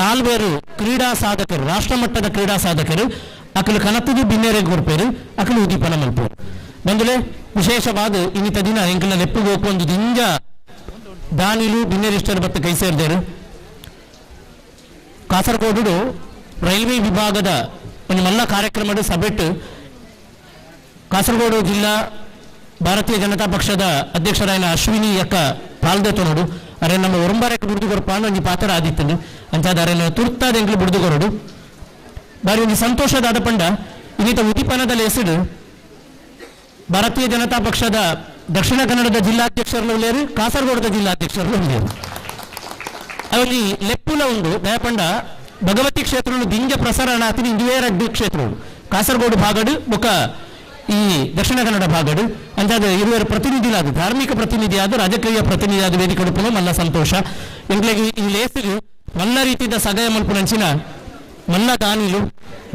ನಾಲ್ವರು ಕ್ರೀಡಾ ಸಾಧಕರು ರಾಷ್ಟ್ರಮಟ್ಟದ ಕ್ರೀಡಾ ಸಾಧಕರು ಅಕಲು ಕನತದು ಬಿನ್ನೇರೆ ಕೊರ್ಪೇರು ಅಕಲು ಉದೀಪನ ಮಲ್ಪೇರು. ಬಂದುಲೆ ವಿಶೇಷವಾದ ಇನ್ನಿತ ದಿನ ಎಂಕಲ್ನ ಲೆಪ್ಪುಗೋಕು ಒಂದು ದಿಂಜ ದಾನಿಲು ಬಿನ್ನೇರಿಷ್ಟರು ಬತ್ತ ಕೈ ಸೇರಿದರು. ಕಾಸರಗೋಡು ರೈಲ್ವೆ ವಿಭಾಗದ ಒಂದು ಮಲ್ಲ ಕಾರ್ಯಕ್ರಮದ ಸಭೆಟ್ಟು ಕಾಸರಗೋಡು ಜಿಲ್ಲಾ ಭಾರತೀಯ ಜನತಾ ಪಕ್ಷದ ಅಧ್ಯಕ್ಷರಾಯನ ಅಶ್ವಿನಿ ಯಕ್ಕ ಪಾಲ್ದೆತೊನೋಡು ಅರೆ ನಮ್ಮ ಒರಂಬಾರಕ್ಕೆ ಬುಡ್ದು ಕೊರಪಾಂಡು ಒಂಜಿ ಪಾತ್ರ ಆದಿತ್ತನು ಅಂಚಾದ ಅರೆನ ತುರ್ತಾದ ಎಂಕ್ಲು ಬುಡ್ದು ಕೊರಡು ಬಾರಿ ಒಂಜಿ ಸಂತೋಷದಾದ ಪಂಡ ಇನ್ನಿತ ಉದ್ದೀಪನದ ಲೇಸಿಡು ಭಾರತೀಯ ಜನತಾ ಪಕ್ಷದ ದಕ್ಷಿಣ ಕನ್ನಡದ ಜಿಲ್ಲಾಧ್ಯಕ್ಷರು ಉಳ್ಳೇರು, ಕಾಸರಗೋಡದ ಜಿಲ್ಲಾಧ್ಯಕ್ಷರು ಉಳ್ಳೇರು. ಅವಲ್ಲಿ ಲೆಪ್ಪುಲ ಉಂಡು ದಯಪಂಡ ಭಗವತಿ ಕ್ಷೇತ್ರ ದಿಂಜ ಪ್ರಸರಣ ಆತಿನ ಇಂದುವೇ ರಡ್ಡು ಕ್ಷೇತ್ರಗಳು ಕಾಸರಗೋಡು ಭಾಗಡು ಬೊಕ ಈ ದಕ್ಷಿಣ ಕನ್ನಡ ಭಾಗಡು ಅಂಚಾದ ಇರುವರು ಪ್ರತಿನಿಧಿಲಾದ ಧಾರ್ಮಿಕ ಪ್ರತಿನಿಧಿ ಆದ ರಾಜಕೀಯ ಪ್ರತಿನಿಧಿ ಆದ ವೇದಿಕೆ ಉಡುಪುನು ಮಲ್ಲ ಸಂತೋಷ. ಎಂಕ್ಲೆಗ್ ಈ ಲೇಸಿಗೆ ಮಲ್ಲ ರೀತಿಯ ಸಗಾಯ ಮಲ್ಪುನಂಚಿನ ಮಲ್ಲ ದಾನಿಲು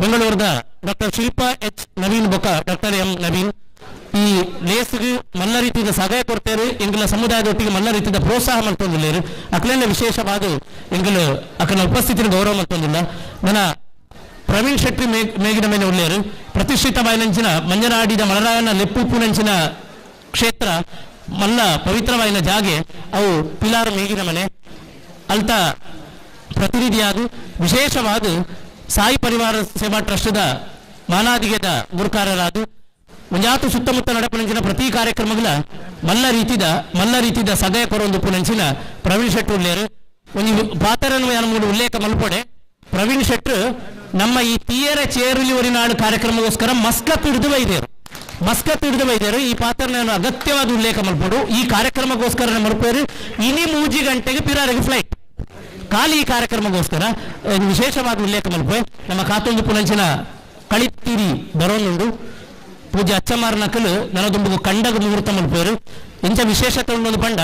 ಬೆಂಗಳೂರದ ಡಾಕ್ಟರ್ ಶಿಲ್ಪಾ ಎಚ್ ನವೀನ್ ಬೊಕ ಡಾಕ್ಟರ್ ಎಂ ನವೀನ್ ಈ ಲೇಸಿಗೆ ಮಲ್ಲ ರೀತಿಯ ಸಗಾಯ ಕೊಡ್ತೇರು. ಎಂಗಲ ಸಮುದಾಯದೊಟ್ಟಿಗೆ ಮಲ್ಲ ರೀತಿಯ ಪ್ರೋತ್ಸಾಹ ಮಲ್ತೊಂದುಲ್ಲೇರು. ಅಕ್ಲೆನ ವಿಶೇಷವಾದ ಎಂಗಲು ಅಕನ ಉಪಸ್ಥಿತಿನ ಗೌರವ ಮಲ್ತೊಂದಿಲ್ಲ. ನನ್ನ ಪ್ರವೀಣ್ ಶೆಟ್ಟಿ ಮೇಗಿನ ಮೇಲೆ ಉಳ್ಳೇರು ಪ್ರತಿಷ್ಠಿತ ಬಾಯಿನಂಚಿನ ಮಂಜನಾಡಿದ ಮಲರಾಯನ ಲೆಪ್ಪುಪ್ಪುನಂಚಿನ ಕ್ಷೇತ್ರ ಮಲ್ಲ ಪವಿತ್ರವಾಯಿನ ಜಾಗೆ ಅವು ಪಿಲಾರ್ ಮೇಗಿನ ಮನೆ ಅಲ್ತ ಪ್ರತಿನಿಧಿಯಾದ ವಿಶೇಷವಾದ ಸಾಯಿ ಪರಿವಾರ ಸೇವಾ ಟ್ರಸ್ಟ್ದ ಮಾನಾದಿಗೆದ ಗುರುಕಾರರಾದ ಒಂಜಾತು ಸುತ್ತಮುತ್ತ ನಡಪುನಂಚಿನ ಪ್ರತಿ ಕಾರ್ಯಕ್ರಮಗಳ ಮಲ್ಲ ರೀತಿದ ಸಗಾಯ ಕೊರೊಂದು ಪುನಂಚಿನ ಪ್ರವೀಣ್ ಶೆಟ್ಟಿ ಉಳ್ಳೇರು. ಒಂಜಿ ಪಾತ್ರನು ಯಾನ ಉಲ್ಲೇಖ ಮಲ್ಪೊಡೆ ಪ್ರವೀಣ್ ಶೆಟ್ರು ನಮ್ಮ ಈ ತೀಯರ ಚೇರುಲಿ ಒರಿನಾಡು ಕಾರ್ಯಕ್ರಮಗೋಸ್ಕರ ಮಸ್ಕತ್ ಹಿಡಿದು ಬೈದೇರು, ಮಸ್ಕತ್ ಹಿಡಿದು ಬೈದೇರು. ಈ ಪಾತ್ರನ ಅಗತ್ಯವಾದ ಉಲ್ಲೇಖ ಮಲ್ಪಡು. ಈ ಕಾರ್ಯಕ್ರಮಗೋಸ್ಕರ ಮಲ್ಪೇರು ಇನಿ 3 ಗಂಟೆಗೆ ಪಿರಾರಿಗೆ ಫ್ಲೈಟ್ ಖಾಲಿ. ಈ ಕಾರ್ಯಕ್ರಮಗೋಸ್ಕರ ವಿಶೇಷವಾದ ಉಲ್ಲೇಖ ಮಲ್ಪೆ. ನಮ್ಮ ಕಾತೊಂದು ಪುನಂಚಿನ ಕಳಿತೀರಿ ಬರೋನುಂಡು ಪೂಜೆ ಅಚ್ಚಮಾರ್ ನಕಲು ನನದೊಂಬು ಕಂಡಗ ಮುಹೂರ್ತ ಮಲ್ಪೇರು. ಇಂಥ ವಿಶೇಷತೆ ಉಂಡೊಂದು ಪಂಡ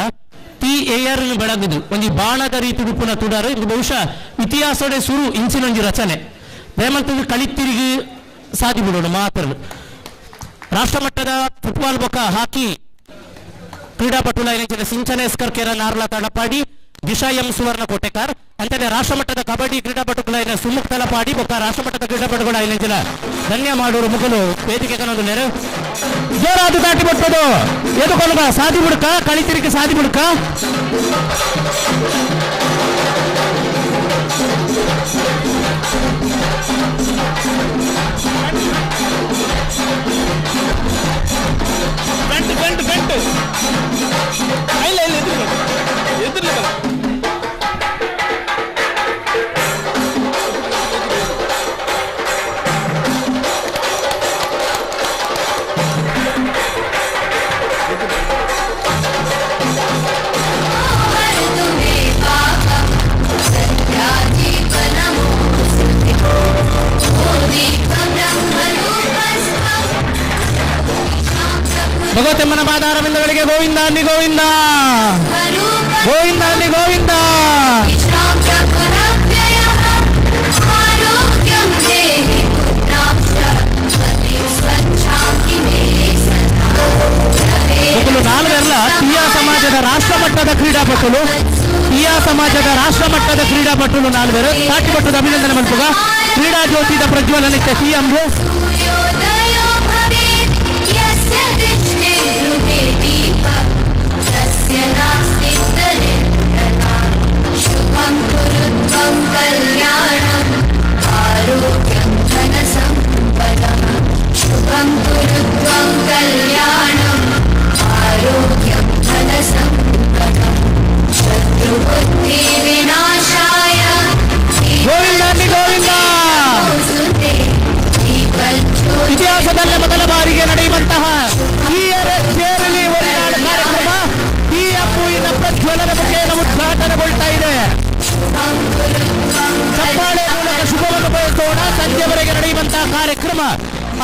ತಿ ಏಯರ್ ಬೆಳಗುದು ಒಂಜಿ ಬಾಣದ ರೀತಿ ಉಪ್ಪುನ ತುಡಾರು. ಇದು ಬಹುಶಃ ಇತಿಹಾಸೋಡೆ ಸುರು ಇಂಚಿನೊಂಜಿ ರಚನೆ. ದಯಮಲ್ತದ್ದು ಕಳಿತಿರಿಗೆ ಸಾಧಿ ಬಿಡೋಣ ಮಾತ್ರ. ರಾಷ್ಟ್ರಮಟ್ಟದ ಫುಟ್ಬಾಲ್ ಬೊಕ್ಕ ಹಾಕಿ ಕ್ರೀಡಾಪಟುಲ ಏನಿಂಚಿನ ಸಿಂಚನೆ ಸ್ಕರ್ಕೆರ ನಾರ್ಲ ತಳಪಾಡಿ, ದಿಶಾ ಎಂ ಸುವರ್ಣ ಕೋಟೆಕಾರ್ ಅಂತಾನೆ ರಾಷ್ಟ್ರಮಟ್ಟದ ಕಬಡ್ಡಿ ಕ್ರೀಡಾಪಟುಗಳ ಸುಮುಖ್ ತಲಪಾಡಿ ಬೊಕ್ಕ ರಾಷ್ಟ್ರಮಟ್ಟದ ಕ್ರೀಡಾಪಟುಗಳ ಏನಿಂಚಿನ ಧನ್ಯ ಮಾಡೋರು ಮುಗಲು ವೇದಿಕೆ ಕನ್ನೋದು ನೆರೆ ಜೋರಾದ ದಾಟಿ ಬಿಟ್ಟದು ಎದುಕೊನುಗ ಸಾದಿ ಬುಡ್ಕ ಕಳಿತಿರಿಕೆ ಸಾದಿ ಬುಡ್ಕ. ಫ್ರಂಟ್ ಫ್ರಂಟ್ ಫ್ರಂಟ್ ಇಲ್ಲ ಇಲ್ಲ ಎದುರು ಎದುರ್ಲಿ ಬರ. ಭಗವತಮ್ಮನ ಪಾದಾರವಿಂದಗಳಿಗೆ ಗೋವಿಂದ ಅನ್ನಿ ಗೋವಿಂದ, ಗೋವಿಂದ ಅನ್ನಿ ಗೋವಿಂದ. ಮೊದಲು ನಾಲ್ವೆಲ್ಲ ಟಿಯಾ ಸಮಾಜದ ರಾಷ್ಟ್ರಮಟ್ಟದ ಕ್ರೀಡಾಪಟುಗಳು, ಟಿಯಾ ಸಮಾಜದ ರಾಷ್ಟ್ರಮಟ್ಟದ ಕ್ರೀಡಾಪಟುಗಳು ನಾಲ್ವರು ತಾಟಿಪಟ್ಟದ ಅಭಿನಂದನೆ ಮಲ್ಪುಗ. ಕ್ರೀಡಾ ಜ್ಯೋತಿದ ಪ್ರಜ್ವಲನಕ್ಕೆ ಸಿ ಅಂಬು ಗೋವಿಂದ ಗೋವಿಂದ. ಇತಿಹಾಸದಲ್ಲೇ ಮೊದಲ ಬಾರಿಗೆ ನಡೆಯುವಂತಹ ಚೇರಲಿ ಒರಿನಾಡು ಕಾರ್ಯಕ್ರಮ ಈ ಅಪ್ಪುವಿನ ಪ್ರಜ್ವಲನ ಮುಖೇನ ಉದ್ಘಾಟನೆಗೊಳ್ತಾ ಇದೆ. ಚಪ್ಪಾಳೆ ಮೂಲಕ ಶುಭವನ್ನು ಬಯಸೋಣ. ಸಂಜೆವರೆಗೆ ನಡೆಯುವಂತಹ ಕಾರ್ಯಕ್ರಮ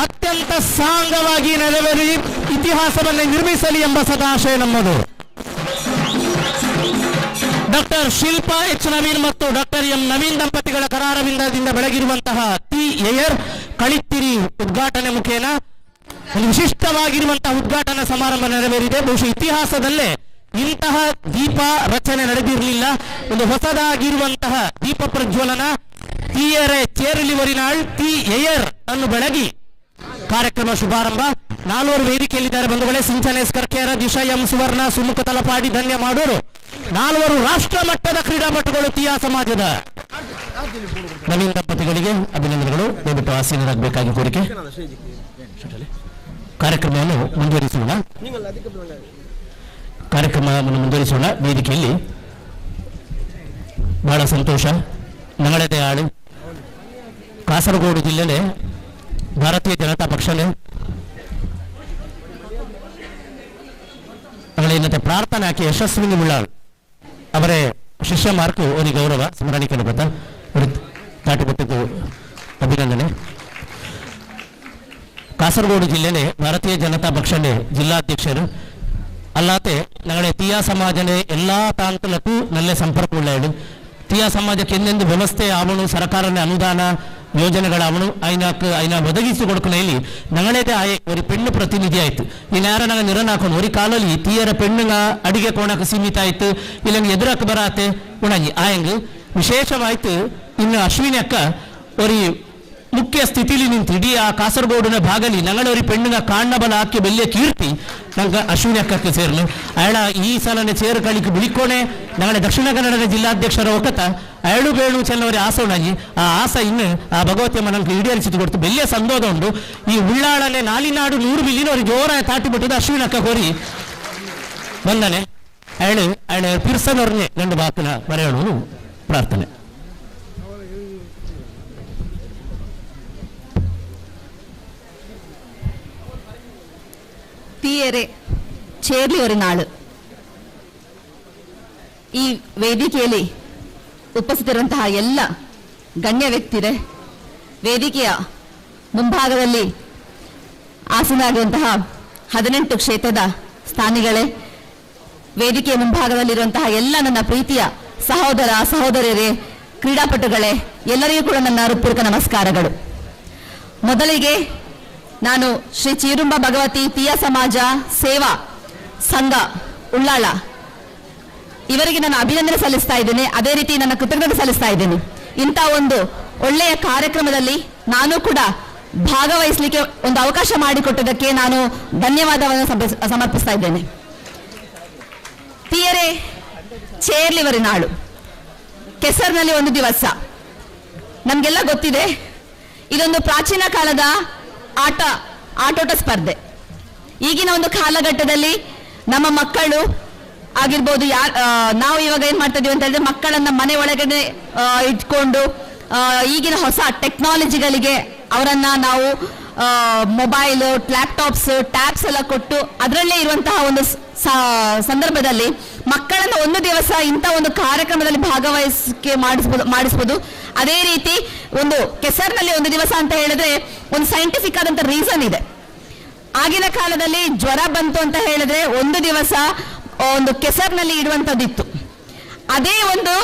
ಅತ್ಯಂತ ಸಾಂಗವಾಗಿ ನೆರವೇರಿ ಇತಿಹಾಸವನ್ನು ನಿರ್ಮಿಸಲಿ ಎಂಬ ಸದಾಶಯ ನಮ್ಮದು. ಡಾಕ್ಟರ್ ಶಿಲ್ಪಾ ಎಚ್ ನವೀನ್ ಮತ್ತು ಡಾಕ್ಟರ್ ಎಂ ನವೀನ್ ದಂಪತಿಗಳ ಕರಾರವಿಂದದಿಂದ ಬೆಳಗಿರುವಂತಹ ಟಿ ಏಯರ್ ಕಳಿತ್ತಿರಿ ಉದ್ಘಾಟನೆ ಮುಖೇನ ಒಂದು ವಿಶಿಷ್ಟವಾಗಿರುವಂತಹ ಉದ್ಘಾಟನಾ ಸಮಾರಂಭ ನೆರವೇರಿದೆ. ಬಹುಶಃ ಇತಿಹಾಸದಲ್ಲೇ ಇಂತಹ ದೀಪ ರಚನೆ ನಡೆದಿರಲಿಲ್ಲ. ಒಂದು ಹೊಸದಾಗಿರುವಂತಹ ದೀಪ ಪ್ರಜ್ವಲನ ತೀಯರೆ ಚೇರಲಿ ವರಿನಾಳ್ ತಿ ಏಯರ್ ಅನ್ನು ಬೆಳಗಿ ಕಾರ್ಯಕ್ರಮ ಶುಭಾರಂಭ. ನಾಲ್ವರು ವೇದಿಕೆಯಲ್ಲಿದ್ದಾರೆ ಬಂಧುಗಳೇ. ಸಿಂಚನೆ ಸ್ಕರ್ಕೇರ, ದಿಶಾ ಎಂ ಸುವರ್ಣ, ಸುಮುಖ ತಲಪಾಡಿ, ಧನ್ಯ ಮಾಡೋರು ನಾಲ್ವರು ರಾಷ್ಟ್ರ ಮಟ್ಟದ ಕ್ರೀಡಾಪಟುಗಳು ತೀಯಾ ಸಮಾಜದ. ನವೀನ್ ದಂಪತಿಗಳಿಗೆ ಅಭಿನಂದನೆಗಳು. ದಯವಿಟ್ಟು ಆಸೀನರಾಗಬೇಕಾಗಿ ಕೋರಿಕೆ. ಕಾರ್ಯಕ್ರಮವನ್ನು ಮುಂದುವರಿಸೋಣ. ಕಾರ್ಯಕ್ರಮವನ್ನು ಮುಂದುವರಿಸೋಣ. ವೇದಿಕೆಯಲ್ಲಿ ಬಹಳ ಸಂತೋಷ. ನಗಳದೆ ಆಳು ಕಾಸರಗೋಡು ಜಿಲ್ಲೆನೇ ಭಾರತೀಯ ಜನತಾ ಪಕ್ಷನೇ ಅಗಳೇನಂತೆ ಪ್ರಾರ್ಥನೆ ಹಾಕಿ ಯಶಸ್ವಿನಿ ಮುಳ್ಳಾಳ್ ಅವರೇ ಶಿಷ್ಯ ಮಾರ್ಕು ಅವರಿಗೆ ಗೌರವ ಸ್ಮರಣಿಕೆ ಗೊತ್ತಾ ತಾಟಿಕೊಟ್ಟಿದ್ದು ಅಭಿನಂದನೆ. ಕಾಸರಗೋಡು ಜಿಲ್ಲೆನೇ ಭಾರತೀಯ ಜನತಾ ಪಕ್ಷನೇ ಜಿಲ್ಲಾಧ್ಯಕ್ಷರು ಅಲ್ಲಾತೆ ನಗಳೇ ತೀಯಾ ಸಮಾಜನೇ ಎಲ್ಲಾ ತಾಂತಲಕ್ಕೂ ನಲ್ಲೆ ಸಂಪರ್ಕ ಉಳ್ಳಾಡು. ತೀಯಾ ಸಮಾಜಕ್ಕೆ ಎಂದೆಂದು ವ್ಯವಸ್ಥೆ ಅವನು ಸರ್ಕಾರನೇ ಅನುದಾನ ಯೋಜನೆಗಳ ಅವನು ಐನಾಕ್ ಐನ ಒದಗಿಸಿ ಕೊಡ್ಕನಲ್ಲಿ ನಗಳೇದೆ ಆಯೆ ಒಂದು ಪೆಣ್ಣು ಪ್ರತಿನಿಧಿ ಆಯ್ತು. ಇನ್ಯಾರ ನಂಗೆ ನಿರನ್ ಹಾಕೊಂಡು ಒರಿ ಕಾಲಲ್ಲಿ ತೀಯರ ಪೆಣ್ಣುಗ ಅಡಿಗೆ ಕೋಣಕ್ಕೆ ಸೀಮಿತ ಆಯ್ತು, ಇಲ್ಲಂಗೆ ಎದುರಕ್ಕೆ ಬರಾತೆ ಉಣಂಗಿ ಆಯಂಗ್ ವಿಶೇಷವಾಯ್ತು. ಇನ್ನು ಅಶ್ವಿನಿ ಅಕ್ಕ ಒರಿ ಮುಖ್ಯ ಸ್ಥಿತಿಲಿ ನಿಂತು ಇಡೀ ಆ ಕಾಸರಗೋಡಿನ ಭಾಗಲಿ ನಂಗಳವರಿ ಪೆಣ್ಣುಗ ಕಾಣ್ಣಬಲ ಹಾಕಿ ಬೆಲ್ಯ ಕೀರ್ತಿ ನಂಗೆ ಅಶ್ವಿನಿ ಅಕ್ಕಕ್ಕೆ ಸೇರ್ಲು. ಅಯಳ ಈ ಸಲನೆ ಸೇರು ಕಳಿക്ക് ಬಿಳಿಕೋಣೆ ನಂಗಳೆ ದಕ್ಷಿಣ ಕನ್ನಡದ ಜಿಲ್ಲಾಧ್ಯಕ್ಷರ ಒಕ್ಕತ ಅಯಳು ಬೇಳು ಚೆನ್ನವರಿ ಆಸೋಣಾಜಿ ಆ ಆಸ ಇನ್ನು ಆ ಭಗವತಿಯಮ್ಮ ನಂಗೆ ಈಡೇರಿಸಿತು ಕೊಡ್ತು ಬೆಲ್ಯ ಸಂದೋದ ಉಂಡು. ಈ ಉಳ್ಳಾಳನೆ ನಾಲಿನಾಡು 100 ಬಿಲ್ಲಿನವರು ಜೋರ ತಾಟಿ ಬಿಟ್ಟದ್ದು ಅಶ್ವಿನಿ ಅಕ್ಕ ಕೋರಿ ಬಂದನೆ. ಅಯಳು ಅಯಳು ಪಿರ್ಸನವ್ರನ್ನೇ ಗಂಡು ಬಾಕಿನ ಬರೆಯೋಣ ಪ್ರಾರ್ಥನೆ. ತೀಯರೆ ಚೇರ್ಲಿ ನಾಳು ಈ ವೇದಿಕೆಯಲ್ಲಿ ಉಪಸ್ಥಿತರಿರುವಂತಹ ಎಲ್ಲ ಗಣ್ಯ ವ್ಯಕ್ತಿರೇ, ವೇದಿಕೆಯ ಮುಂಭಾಗದಲ್ಲಿ ಆಸೀನರಾಗಿರುವಂತಹ 18 ಕ್ಷೇತ್ರದ ಸ್ಥಾನಿಗಳೇ, ವೇದಿಕೆಯ ಮುಂಭಾಗದಲ್ಲಿರುವಂತಹ ಎಲ್ಲ ನನ್ನ ಪ್ರೀತಿಯ ಸಹೋದರ ಸಹೋದರಿಯರೇ, ಕ್ರೀಡಾಪಟುಗಳೇ, ಎಲ್ಲರಿಗೂ ಕೂಡ ನನ್ನ ಹೃತ್ಪೂರ್ವಕ ನಮಸ್ಕಾರಗಳು. ಮೊದಲಿಗೆ ನಾನು ಶ್ರೀ ಚೀರುಂಬ ಭಗವತಿ ತೀಯ ಸಮಾಜ ಸೇವಾ ಸಂಘ ಉಳ್ಳಾಳ ಇವರಿಗೆ ನಾನು ಅಭಿನಂದನೆ ಸಲ್ಲಿಸ್ತಾ ಇದ್ದೇನೆ. ಅದೇ ರೀತಿ ನನ್ನ ಕೃತಜ್ಞತೆ ಸಲ್ಲಿಸ್ತಾ ಇದ್ದೇನೆ. ಇಂಥ ಒಂದು ಒಳ್ಳೆಯ ಕಾರ್ಯಕ್ರಮದಲ್ಲಿ ನಾನು ಕೂಡ ಭಾಗವಹಿಸಲಿಕ್ಕೆ ಒಂದು ಅವಕಾಶ ಮಾಡಿಕೊಟ್ಟದಕ್ಕೆ ನಾನು ಧನ್ಯವಾದವನ್ನು ಸಮರ್ಪಿಸ್ತಾ ಇದ್ದೇನೆ. ತೀಯರೆ ಚೇರ್ಲಿವರಿ ನಾಳು, ಕೆಸರಿನಲ್ಲಿ ಒಂದು ದಿವಸ, ನಮಗೆಲ್ಲ ಗೊತ್ತಿದೆ. ಇದೊಂದು ಪ್ರಾಚೀನ ಕಾಲದ ಆಟೋಟ ಸ್ಪರ್ಧೆ. ಈಗಿನ ಒಂದು ಕಾಲಘಟ್ಟದಲ್ಲಿ ನಮ್ಮ ಮಕ್ಕಳು ಆಗಿರ್ಬೋದು, ನಾವು ಇವಾಗ ಏನ್ ಮಾಡ್ತಾ ಇದೀವಿ ಅಂತ ಹೇಳಿದ್ರೆ, ಮಕ್ಕಳನ್ನ ಮನೆ ಒಳಗಡೆ ಇಟ್ಕೊಂಡು ಈಗಿನ ಹೊಸ ಟೆಕ್ನಾಲಜಿಗಳಿಗೆ ಅವರನ್ನ ನಾವು ಮೊಬೈಲ್, ಲ್ಯಾಪ್ಟಾಪ್ಸ್, ಟ್ಯಾಬ್ಸ್ ಎಲ್ಲ ಕೊಟ್ಟು ಅದರಲ್ಲೇ ಇರುವಂತಹ ಒಂದು ಸಂದರ್ಭದಲ್ಲಿ ಮಕ್ಕಳನ್ನು ಒಂದು ದಿವಸ ಇಂಥ ಒಂದು ಕಾರ್ಯಕ್ರಮದಲ್ಲಿ ಭಾಗವಹಿಸಕ್ಕೆ ಮಾಡಿಸ್ಬೋದು. ಅದೇ ರೀತಿ ಒಂದು ಕೆಸರಿನಲ್ಲಿ ಒಂದು ದಿವಸ ಅಂತ ಹೇಳಿದ್ರೆ ಒಂದು ಸೈಂಟಿಫಿಕ್ ಆದಂತ ರೀಸನ್ ಇದೆ. ಆಗಿನ ಕಾಲದಲ್ಲಿ ಜ್ವರ ಬಂತು ಅಂತ ಹೇಳಿದ್ರೆ ಒಂದು ದಿವಸ ಒಂದು ಕೆಸರಿನಲ್ಲಿ ಇಡುವಂತದ್ದಿತ್ತು. ಅದೇ ಒಂದು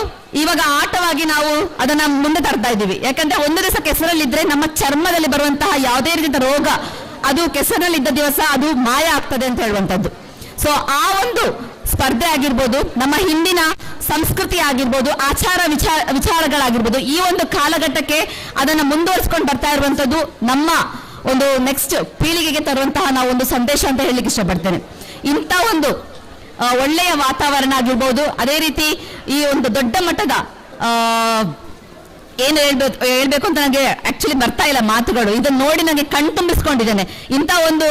ಇವಾಗ ಆಟವಾಗಿ ನಾವು ಅದನ್ನ ಮುಂದೆ ತರ್ತಾ ಇದ್ದೀವಿ. ಯಾಕಂದ್ರೆ ಒಂದು ದಿವಸ ಕೆಸರಲ್ಲಿದ್ರೆ ನಮ್ಮ ಚರ್ಮದಲ್ಲಿ ಬರುವಂತಹ ಯಾವುದೇ ರೀತಿಯ ರೋಗ ಅದು ಕೆಸರಿನಲ್ಲಿದ್ದ ದಿವಸ ಅದು ಮಾಯ ಆಗ್ತದೆ ಅಂತ ಹೇಳುವಂತದ್ದು. ಸೊ ಆ ಒಂದು ಸ್ಪರ್ಧೆ ಆಗಿರ್ಬೋದು, ನಮ್ಮ ಹಿಂದಿನ ಸಂಸ್ಕೃತಿ ಆಗಿರ್ಬೋದು, ಆಚಾರ ವಿಚಾರಗಳಾಗಿರ್ಬೋದು, ಈ ಒಂದು ಕಾಲಘಟ್ಟಕ್ಕೆ ಅದನ್ನ ಮುಂದುವರಿಸ್ಕೊಂಡು ಬರ್ತಾ ಇರುವಂತದ್ದು ನಮ್ಮ ಒಂದು ನೆಕ್ಸ್ಟ್ ಪೀಳಿಗೆಗೆ ತರುವಂತಹ ನಾವು ಒಂದು ಸಂದೇಶ ಅಂತ ಹೇಳಲಿಕ್ಕೆ ಇಷ್ಟಪಡ್ತೇನೆ. ಇಂಥ ಒಂದು ಒಳ್ಳೆಯ ವಾತಾವರಣ ಆಗಿರ್ಬೋದು, ಅದೇ ರೀತಿ ಈ ಒಂದು ದೊಡ್ಡ ಮಟ್ಟದ ಏನು ಹೇಳ್ಬೇಕು ಅಂತ ನನಗೆ ಆಕ್ಚುಲಿ ಬರ್ತಾ ಇಲ್ಲ ಮಾತುಗಳು. ಇದನ್ನ ನೋಡಿ ನನಗೆ ಕಣ್ ತುಂಬಿಸ್ಕೊಂಡಿದ್ದೇನೆ. ಇಂಥ ಒಂದು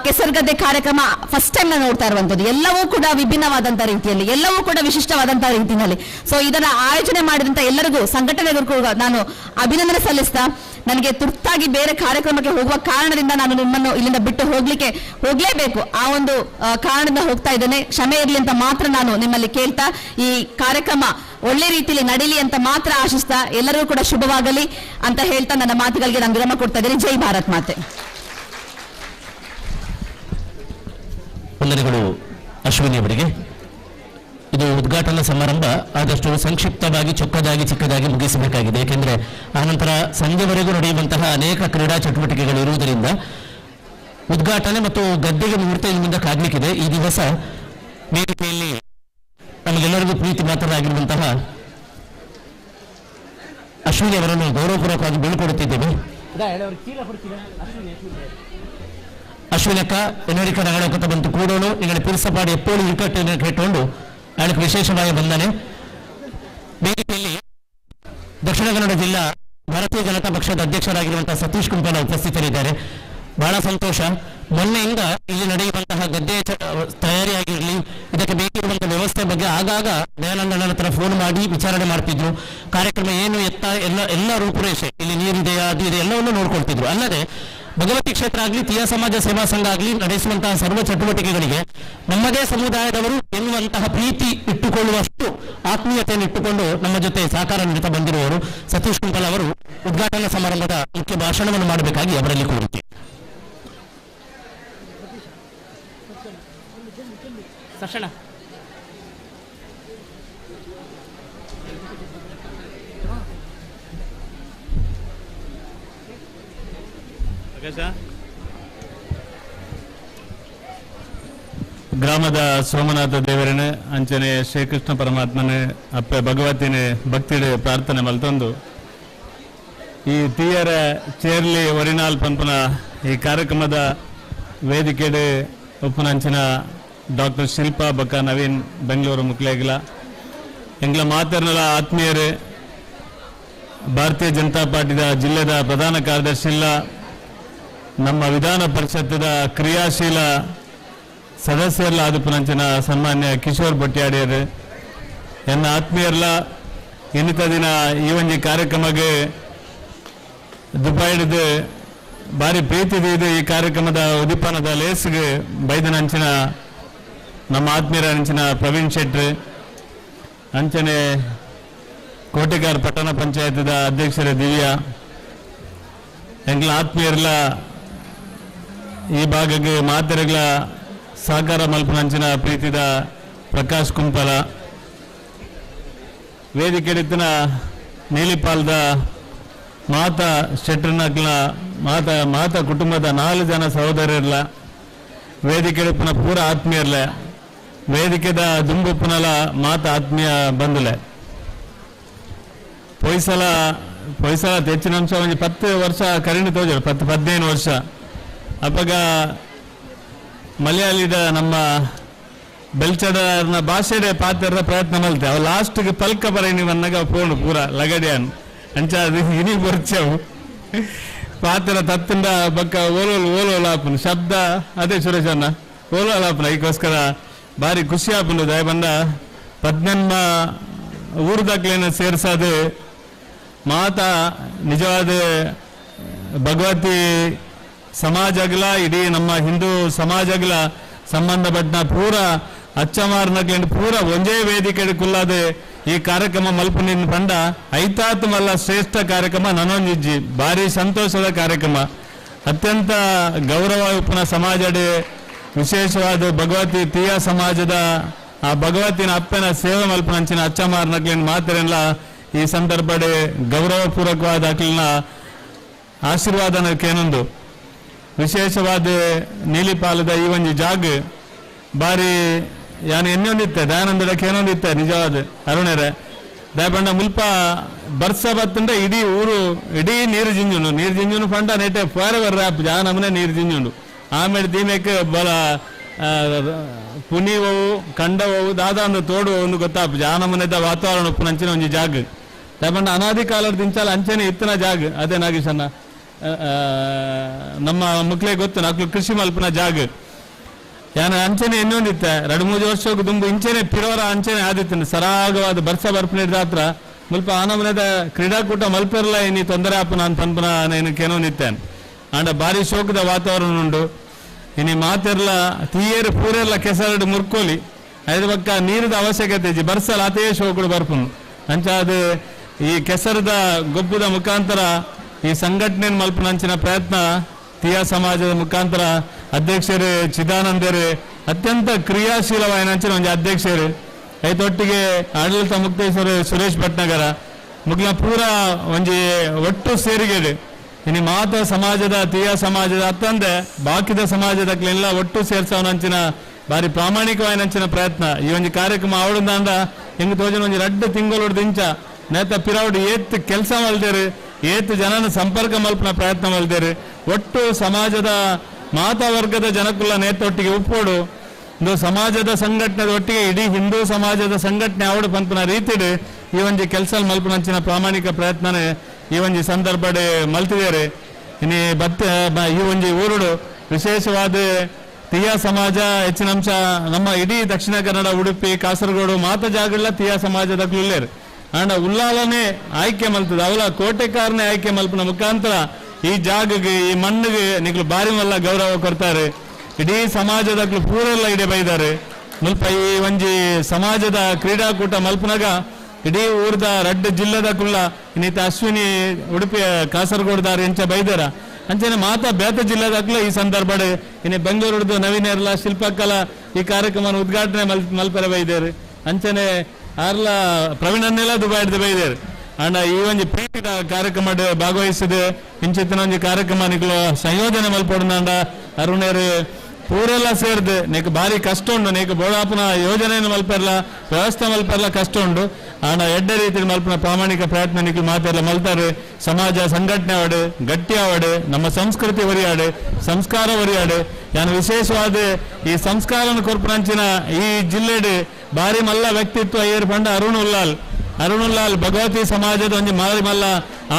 ಕೆಸರುಗದ್ದೆ ಕಾರ್ಯಕ್ರಮ ಫಸ್ಟ್ ಟೈಮ್ ನಾನು ನೋಡ್ತಾ ಇರುವಂತದ್ದು. ಎಲ್ಲವೂ ಕೂಡ ವಿಭಿನ್ನವಾದಂತಹ ರೀತಿಯಲ್ಲಿ, ಎಲ್ಲವೂ ಕೂಡ ವಿಶಿಷ್ಟವಾದಂತಹ ರೀತಿಯಲ್ಲಿ. ಸೊ ಇದನ್ನ ಆಯೋಜನೆ ಮಾಡಿದಂತ ಎಲ್ಲರಿಗೂ, ಸಂಘಟನೆಗೂ ಕೂಡ ನಾನು ಅಭಿನಂದನೆ ಸಲ್ಲಿಸ್ತಾ, ನನಗೆ ತುರ್ತಾಗಿ ಬೇರೆ ಕಾರ್ಯಕ್ರಮಕ್ಕೆ ಹೋಗುವ ಕಾರಣದಿಂದ ನಾನು ನಿಮ್ಮನ್ನು ಇಲ್ಲಿಂದ ಬಿಟ್ಟು ಹೋಗ್ಲೇಬೇಕು, ಆ ಒಂದು ಕಾರಣದಿಂದ ಹೋಗ್ತಾ ಇದ್ದೇನೆ. ಕ್ಷಮೆ ಇರಲಿ ಅಂತ ಮಾತ್ರ ನಾನು ನಿಮ್ಮಲ್ಲಿ ಕೇಳ್ತಾ, ಈ ಕಾರ್ಯಕ್ರಮ ಒಳ್ಳೆ ರೀತಿಯಲ್ಲಿ ನಡೀಲಿ ಅಂತ ಮಾತ್ರ ಆಶಿಸ್ತಾ, ಎಲ್ಲರಿಗೂ ಕೂಡ ಶುಭವಾಗಲಿ ಅಂತ ಹೇಳ್ತಾ ನನ್ನ ಮಾತುಗಳಿಗೆ ನಾನು ವಿರಾಮ ಕೊಡ್ತಾ ಇದ್ದೇನೆ. ಜೈ ಭಾರತ್ ಮಾತೆ. ವಂದನೆಗಳು ಅಶ್ವಿನಿ ಅವರಿಗೆ. ಇದು ಉದ್ಘಾಟನಾ ಸಮಾರಂಭ ಆದಷ್ಟು ಸಂಕ್ಷಿಪ್ತವಾಗಿ, ಚೊಕ್ಕದಾಗಿ, ಚಿಕ್ಕದಾಗಿ ಮುಗಿಸಬೇಕಾಗಿದೆ. ಏಕೆಂದರೆ ಆನಂತರ ಸಂಜೆವರೆಗೂ ನಡೆಯುವಂತಹ ಅನೇಕ ಕ್ರೀಡಾ ಚಟುವಟಿಕೆಗಳು ಇರುವುದರಿಂದ ಉದ್ಘಾಟನೆ ಮತ್ತು ಗದ್ದೆಗೆ ಮುಹೂರ್ತ ಇಲ್ಲಿಂದ ಕಾಗಲಿಕ್ಕಿದೆ. ಈ ದಿವಸ ವೇದಿಕೆಯಲ್ಲಿ ನಮಗೆಲ್ಲರಿಗೂ ಪ್ರೀತಿ ಪಾತ್ರರಾಗಿರುವಂತಹ ಅಶ್ವಿನಿ ಅವರನ್ನು ಗೌರವಪೂರ್ವಕವಾಗಿ ಬೀಳ್ಕೊಡುತ್ತಿದ್ದೇವೆ. ಅಶ್ವಿನಕ್ಕ ಎನ್ನರಿಕ ನಗಳೊಕ್ಕತ ಬಂತು ಕೂಡೋಣ ನಿಗಳ ಪಿರ್ಸಪಾಡು ಎಪ್ಪೋಳು ಇಕ್ಕಟ್ಟನ್ನು ಕೇಟೋಂಡು ಅದಕ್ಕೆ ವಿಶೇಷವಾಗಿ ಬಂದನೆ. ವೇದಿಕೆಯಲ್ಲಿ ದಕ್ಷಿಣ ಕನ್ನಡ ಜಿಲ್ಲಾ ಭಾರತೀಯ ಜನತಾ ಪಕ್ಷದ ಅಧ್ಯಕ್ಷರಾಗಿರುವಂತಹ ಸತೀಶ್ ಕುಂಪಲ ಉಪಸ್ಥಿತರಿದ್ದಾರೆ. ಬಹಳ ಸಂತೋಷ. ಮೊನ್ನೆಯಿಂದ ಇಲ್ಲಿ ನಡೆಯುವಂತಹ ಗದ್ದೆ ತಯಾರಿಯಾಗಿರಲಿ, ಇದಕ್ಕೆ ಬೇಕಿರುವಂತಹ ವ್ಯವಸ್ಥೆ ಬಗ್ಗೆ ಆಗಾಗ ದಯಾನಂದಣ್ಣನ ಹತ್ರ ಫೋನ್ ಮಾಡಿ ವಿಚಾರಣೆ ಮಾಡ್ತಿದ್ರು. ಕಾರ್ಯಕ್ರಮ ಏನು ಎತ್ತ ಎಲ್ಲ ಎಲ್ಲ ರೂಪುರೇಷೆ, ಇಲ್ಲಿ ನೀರಿದೆಯಾ, ಅದು ಇದೆ, ಎಲ್ಲವನ್ನೂ ನೋಡ್ಕೊಳ್ತಿದ್ರು. ಅಲ್ಲದೆ ಭಗವತಿ ಕ್ಷೇತ್ರ ಆಗಲಿ, ತೀಯ ಸಮಾಜ ಸೇವಾ ಸಂಘ ಆಗಲಿ ನಡೆಸುವಂತಹ ಸರ್ವ ಚಟುವಟಿಕೆಗಳಿಗೆ ನಮ್ಮದೇ ಸಮುದಾಯದವರು ಎನ್ನುವಂತಹ ಪ್ರೀತಿ ಇಟ್ಟುಕೊಳ್ಳುವಷ್ಟು ಆತ್ಮೀಯತೆಯನ್ನು ಇಟ್ಟುಕೊಂಡು ನಮ್ಮ ಜೊತೆ ಸಹಕಾರ ನೀಡುತ್ತಾ ಬಂದಿರುವವರು ಸತೀಶ್ ಕುಂಪಲ್ ಅವರು ಉದ್ಘಾಟನಾ ಸಮಾರಂಭದ ಮುಖ್ಯ ಭಾಷಣವನ್ನು ಮಾಡಬೇಕಾಗಿ ಅವರಲ್ಲಿ ಕೋರಿಕೆ. ಗ್ರಾಮದ ಸೋಮನಾಥ ದೇವರನೆ ಅಂಚನೆ ಶ್ರೀಕೃಷ್ಣ ಪರಮಾತ್ಮನೆ ಅಪ್ಪೆ ಭಗವತಿನೇ ಭಕ್ತಿಡೆ ಪ್ರಾರ್ಥನೆ ಮಲ್ತೊಂದು ಈ ತೀಯರ ಚೇರ್ಲಿ ಒರಿನಾಲ್ ಪಂಪನ ಈ ಕಾರ್ಯಕ್ರಮದ ವೇದಿಕೆಡೆ ಉಪನಂಚಿನ ಡಾಕ್ಟರ್ ಶಿಲ್ಪಾ ಬಕ್ಕ ನವೀನ್ ಬೆಂಗಳೂರು ಮುಕ್ಲೇಗಿಲ ಎಂಗ್ಲ ಮಾತರ್ನಲ ಆತ್ಮೀಯರೇ, ಭಾರತೀಯ ಜನತಾ ಪಾರ್ಟಿದ ಜಿಲ್ಲೆದ ಪ್ರಧಾನ ಕಾರ್ಯದರ್ಶಿ ಇಲ್ಲ, ನಮ್ಮ ವಿಧಾನ ಪರಿಷತ್ತದ ಕ್ರಿಯಾಶೀಲ ಸದಸ್ಯರಲ್ಲ ಆದುಪುನಂಚಿನ ಸನ್ಮಾನ್ಯ ಕಿಶೋರ್ ಬೊಟ್ಯಾಡಿಯರು, ಎನ್ನ ಆತ್ಮೀಯರಲ್ಲ ಇನ್ನಿತ ದಿನ ಈ ಒಂಜಿ ಕಾರ್ಯಕ್ರಮಕ್ಕೆ ದುಬೈಡ್ದು ಬಾರಿ ಪ್ರೀತಿ ಇದು ಈ ಕಾರ್ಯಕ್ರಮದ ಉದ್ದೀಪನದ ಲೇಸ್ಗೆ ಬೈದನಂಚಿನ ನಮ್ಮ ಆತ್ಮೀಯರ ಅಂಚಿನ ಪ್ರವೀಣ್ ಶೆಟ್ಟಿ, ಅಂಚನೆ ಕೋಟೆಕಾರ್ ಪಟ್ಟಣ ಪಂಚಾಯತ್ದ ಅಧ್ಯಕ್ಷರ ದಿವ್ಯಾ, ಎಂಗ್ಲ ಆತ್ಮೀಯರ್ಲ ಈ ಭಾಗಕ್ಕೆ ಮಾತೆರೆಗ್ಲ ಸಹಕಾರ ಮಲ್ಪನಂಚಿನ ಪ್ರೀತಿದ ಪ್ರಕಾಶ್ ಕುಂಪಲ, ವೇದಿಕೆಡಿತ್ತಿನ ನೀಲಿಪಾಲ್ದ ಮಾತಾ ಶೆಟ್ಟರ್ನಕ್ಲ ಮಾತಾ ಮಾತಾ ಕುಟುಂಬದ 4 ಜನ ಸಹೋದರರ್ಲ, ವೇದಿಕೆಡಿಪ್ಪನ ಪೂರ ಆತ್ಮೀಯರ್ಲೆ, ವೇದಿಕೆದ ದುಂಬುಪ್ಪನಲ ಮಾತ ಆತ್ಮೀಯ ಬಂಧುಲೆ. ಪೊಯ್ಸಲ ಪೊಯ್ಸಲ ಹೆಚ್ಚಿನ ಅಂಶ ಒಂಜಿ 10 ವರ್ಷ ಕರಿಣಿ ತೋಜರು, 10-15 ವರ್ಷ ಅಪಗ ಮಲಯಾಳಿದ ನಮ್ಮ ಬೆಲ್ಚಡನ ಭಾಷೆಡೆ ಪಾತ್ರದ ಪ್ರಯತ್ನ ಮಲ್ತೆ ಅವು ಲಾಸ್ಟ್ಗೆ ಪಲ್ಕ ಬರೈನಿ ವನ್ನಾಗ ಫೋನ್ ಪೂರ ಲಗಡಿಯಾನ್ ಅಂಚ ಅದು ಇನಿ ಬರ್ಚವು ಪಾತ್ರ ತತ್ತಿಂದ ಬಕ್ಕ ಓಲೋಲ್ ಓಲೋಲ್ ಆಪುನು ಶಬ್ದ ಅದೇ ಸುರೇಶ್ ಅಣ್ಣ ಓಲೋಲ್ ಆಪುನ. ಅದಕ್ಕೋಸ್ಕರ ಭಾರಿ ಖುಷಿ ಆಪುಂಡು ದಯಬಂದ ಪದ್ನನ್ಮ ಊರುದಾಕ್ಲೇನ ಸೇರ್ಸಾದು ಮಾತಾ ನಿಜವಾದ ಭಗವತಿ ಸಮಾಜಗಳ ಇಡೀ ನಮ್ಮ ಹಿಂದೂ ಸಮಾಜಗಳ ಸಂಬಂಧಪಟ್ಟ ಪೂರ ಅಚ್ಚಮಾರ್ನಕ್ಲೇನು ಪೂರ ಒಂದೇ ವೇದಿಕೆ ಕುಲ್ಲಾದೆ ಈ ಕಾರ್ಯಕ್ರಮ ಮಲ್ಪುನಿನ್ ಪಂಡ ಐತಾತ್ ಮಲ್ಲ ಶ್ರೇಷ್ಠ ಕಾರ್ಯಕ್ರಮ ನನೊಂಜಿಜ್ಜಿ ಭಾರಿ ಸಂತೋಷದ ಕಾರ್ಯಕ್ರಮ. ಅತ್ಯಂತ ಗೌರವ ಉಪ್ಪುನ ಸಮಾಜಡೆ ವಿಶೇಷವಾದ ಭಗವತಿ ತೀಯ ಸಮಾಜದ ಆ ಭಗವತಿನ ಅಪ್ಪನ ಸೇವೆ ಮಲ್ಪನಂಚಿನ ಅಚ್ಚಮಾರ್ನಕ್ಲೇನು ಮಾತ್ರೆಲ್ಲ ಈ ಸಂದರ್ಭಡೆ ಗೌರವಪೂರ್ವಕವಾದ ಅಕ್ಲಿನ ಆಶೀರ್ವಾದನಕ್ಕೇನೊಂದು ವಿಶೇಷವಾದ ನೀಲಿಪಾಲದ ಈ ಒಂಜಿ ಜಾಗ ಬಾರಿ ಯಾನು ಎನ್ನೊಂದಿತ್ತೆ ದಯಾನಂದಕ್ಕೆ ಏನೊಂದಿತ್ತೆ ನಿಜವಾದ ಅರುಣರೇ ದಯಪಂಡ ಮುಲ್ಪ ಬರ್ಸ ಬತ್ತಂದ್ರೆ ಇಡೀ ಊರು ಇಡೀ ನೀರು ಜಿಂಜುಂಡು ನೀರು ಜಿಂಜುನು ಪಂಡ ನೆಟ್ಟೆ ಫಾರ್ ಎವರ್ ರ್ಯಾಪ್ ಜಾನಮನೆ ನೀರು ಜಿಂಜುಂಡು. ಆಮೇಲೆ ದೀಮೆಕ್ ಬಲ ಪುನಿವವು ಕಂಡವವು ದಾದಾಂದು ತೋಡುವವು ಗೊತ್ತಾಪ ಜಾನಮನೆದ ವಾತಾವರಣ ಉಪ್ಪುನಂಚಿನ ಒಂಜಿ ಜಾಗ ದಯಪಂಡ ಅನಾದಿ ಕಾಲದ ದಿಂಚಾಲ ಅಂಚನೆ ಇತ್ತಿನ ಜಾಗ ಅದೇ ನಾಗೇಶಣ್ಣ ನಮ್ಮ ಮಕ್ಕಳಿಗೆ ಗೊತ್ತು ನಾಲ್ಕು ಕೃಷಿ ಮಲ್ಪನ ಜಾಗ ಯಾನ ಅಂಚನೆ ಇನ್ನೊಂದಿತ್ತೆ 2-3 ವರ್ಷಕ್ಕೆ ದುಂಬು ಇಂಚನೆ ಪಿರೋರ ಅಂಚನೆ ಆದಿತ್ತು ಸರಾಗವಾದ ಬರ್ಸ ಬರ್ಪನಿಡ್ದ ಹತ್ರ ಮುಲ್ಪ ಆನಮನೆದ ಕ್ರೀಡಾಕೂಟ ಮಲ್ಪೆರ್ಲ ಇನಿ ತೊಂದರೆ ಆಪು ನಾನು ಪನ್ಪನ నేను ಕೆನೋನಿತ್ತೇನೆ. ಆಂಡ ಭಾರಿ ಶೋಕದ ವಾತಾವರಣ ಉಂಡು ಇನಿ ಮಾತೆರ್ಲ ತೀಯೇರು ಪೂರೆರ್ಲ ಕೆಸರಡು ಮುರ್ಕೋಲಿ ಐದು ಪಕ್ಕ ನೀರದ ಅವಶ್ಯಕತೆ ಇಜ್ಜಿ ಬರ್ಸಲ ಅತೇ ಶೋಕುಡು ಬರ್ಪುನು ಅಂಚಾದ ಈ ಕೆಸರದ ಗೊಬ್ಬದ ಮುಖಾಂತರ ಈ ಸಂಘಟನೆ ಮಲ್ಪನಂಚಿನ ಪ್ರಯತ್ನ ತೀಯಾ ಸಮಾಜದ ಮುಖಾಂತರ ಅಧ್ಯಕ್ಷರು ಚಿದಾನಂದರು ಅತ್ಯಂತ ಕ್ರಿಯಾಶೀಲವಾಯಿನಂಚಿನ ಒಂದು ಅಧ್ಯಕ್ಷರು ಐತೊಟ್ಟಿಗೆ ಆಡಳಿತ ಮುಕ್ತೇಶ್ವರ ಸುರೇಶ್ ಭಟ್ನಗರ ಮುಗ್ಲ ಪೂರ ಒಂಜಿ ಒಟ್ಟು ಸೇರಿಗೆಡು ಇನಿ ಮಾತ ಸಮಾಜದ ತೀಯಾ ಸಮಾಜದ ಅತ್ತಂದೆ ಬಾಕಿದ ಸಮಾಜದಕ್ಲೆಲ್ಲ ಒಟ್ಟು ಸೇರ್ಸವನಂಚಿನ ಭಾರಿ ಪ್ರಾಮಾಣಿಕವಾಯಿನಂಚಿನ ಪ್ರಯತ್ನ ಈ ಒಂಜಿ ಕಾರ್ಯಕ್ರಮ ಅವಳಂದ ಹೆಂಗ್ ತೋಜನ ಒಂಜಿ 2 ತಿಂಗಳು ದಿಂಚ ನೇತ ಪಿರೌಡ್ ಏತ್ ಕೆಲಸ ಮಲ್ದೇರು ಏತ್ ಜನನ ಸಂಪರ್ಕ ಮಲ್ಪನ ಪ್ರಯತ್ನ ಮಲ್ದೇರು ಒಟ್ಟು ಸಮಾಜದ ಮಾತಾ ವರ್ಗದ ಜನಕುಲ ನೇತೊಟ್ಟಿಗೆ ಉಪ್ಪೋಡು ಇಂದು ಸಮಾಜದ ಸಂಘಟನೆ ಒಟ್ಟಿಗೆ ಇಡೀ ಹಿಂದೂ ಸಮಾಜದ ಸಂಘಟನೆ ಅವಡು ಪಂಪನ ರೀತಿಡು ಈ ಒಂಜಿ ಕೆಲಸ ಮಲ್ಪನಂಚಿನ ಪ್ರಾಮಾಣಿಕ ಪ್ರಯತ್ನನೇ ಈ ಒಂಜಿ ಸಂದರ್ಭಡೆ ಮಲ್ತಿದ್ದಾರೆ. ಇನಿ ಬತ್ತ ಈ ಒಂಜಿ ಊರುಡು ವಿಶೇಷವಾದ ತೀಯಾ ಸಮಾಜ ಹೆಚ್ಚಿನ ಅಂಶ ನಮ್ಮ ಇಡೀ ದಕ್ಷಿಣ ಕನ್ನಡ ಉಡುಪಿ ಕಾಸರಗೋಡು ಮಾತ ಜಾಗಲ್ಲ ತೀಯಾ ಸಮಾಜದ ಉಲ್ಲೇರು ಆಂಡ ಉಲ್ಲಾಲನೆ ಆಯ್ಕೆ ಮಲ್ತದ ಅವಲ ಕೋಟೆಕಾರನೇ ಆಯ್ಕೆ ಮಲ್ಪನ ಮುಖಾಂತರ ಈ ಜಾಗಗೆ ಈ ಮಣ್ಣಿಗೆ ನಿಕ್ಲು ಬಾರಿ ಮಲ್ಲ ಗೌರವ ಕೊಡ್ತಾರೆ. ಇಡೀ ಸಮಾಜದ ಪೂರೆಲ್ಲ ಇಡೀ ಬೈದಾರೆ ಮುಲ್ಪ ಈ ಒಂಜಿ ಸಮಾಜದ ಕ್ರೀಡಾಕೂಟ ಮಲ್ಪನಾಗ ಇಡೀ ಊರ್ದ 2 ಜಿಲ್ಲೆದ ಕುಲ್ಲ ಇನ್ನಿತ ಅಶ್ವಿನಿ ಉಡುಪಿ ಕಾಸರಗೋಡ್ದಾರ ಎಂಚ ಬೈದಾರ ಅಂಚನೆ ಮಾತಾ ಬೇತ ಜಿಲ್ಲೆದಾಕ್ಲ ಈ ಸಂದರ್ಭ ಇನ್ನು ಬೆಂಗಳೂರುದು ನವೀನ್ ಎರ್ಲ ಶಿಲ್ಪಕಲಾ ಈ ಕಾರ್ಯಕ್ರಮ ಉದ್ಘಾಟನೆ ಮಲ್ಪೆರ ಬೈದೇರು ಅಂಚನೆ ಆರ್ಲ ಪ್ರವೀಣನ್ನೆಲ್ಲ ದುಬಾಯ್ದು ಬೈದೇರು. ಅಂಡ ಈ ಒಂಜಿ ಪ್ರೀತಿದ ಕಾರ್ಯಕ್ರಮ ಭಾಗವಹಿಸಿದೆ ಇಂಚಿತ್ತಿನ ಒಂಜಿ ಕಾರ್ಯಕ್ರಮ ನಿಕ್ಲು ಸಂಯೋಜನೆ ಮಲ್ಪೊಡುಂಡ ಅರುಣೇರು ಪೂರೆಲ್ಲ ಸೇರ್ದು ನಿಕ್ ಭಾರಿ ಕಷ್ಟ ಉಂಡು ನಿಕ್ ಬೋಡಾಪುನ ಯೋಜನೆಯನ್ನು ಮಲ್ಪೆರ್ಲ ವ್ಯವಸ್ಥೆ ಮಲ್ಪೆರ್ಲ ಕಷ್ಟ ಉಂಡು ಆಂಡ ಎಡ್ಡೆ ರೀತಿಯಲ್ಲಿ ಮಲ್ಪುನ ಪ್ರಾಮಾಣಿಕ ಪ್ರಯತ್ನ ನಿಕ್ಲು ಮಾತೆಲ್ಲ ಮಲ್ತಾರೆ. ಸಮಾಜ ಸಂಘಟನೆ ಆವಡು ಗಟ್ಟಿ ಆವಡು ನಮ್ಮ ಸಂಸ್ಕೃತಿ ಒರಿಯಾಡು ಸಂಸ್ಕಾರ ಒರಿಯಾಡು ಯಾನು ವಿಶೇಷವಾದ ಈ ಸಂಸ್ಕಾರನ ಕೊರ್ಪುನಂಚಿನ ಈ ಜಿಲ್ಲೆಡು ಭಾರಿ ಮಲ್ಲ ವ್ಯಕ್ತಿತ್ವ ಏರು ಪಂಡ ಅರುಣ್ ಉಲ್ಲಾಲ್ ಅರುಣ್ ಉಲ್ಲಾಲ್ ಭಗವತಿ ಸಮಾಜದ ಒಂಜಿ ಮಾರಿ ಮಲ್ಲ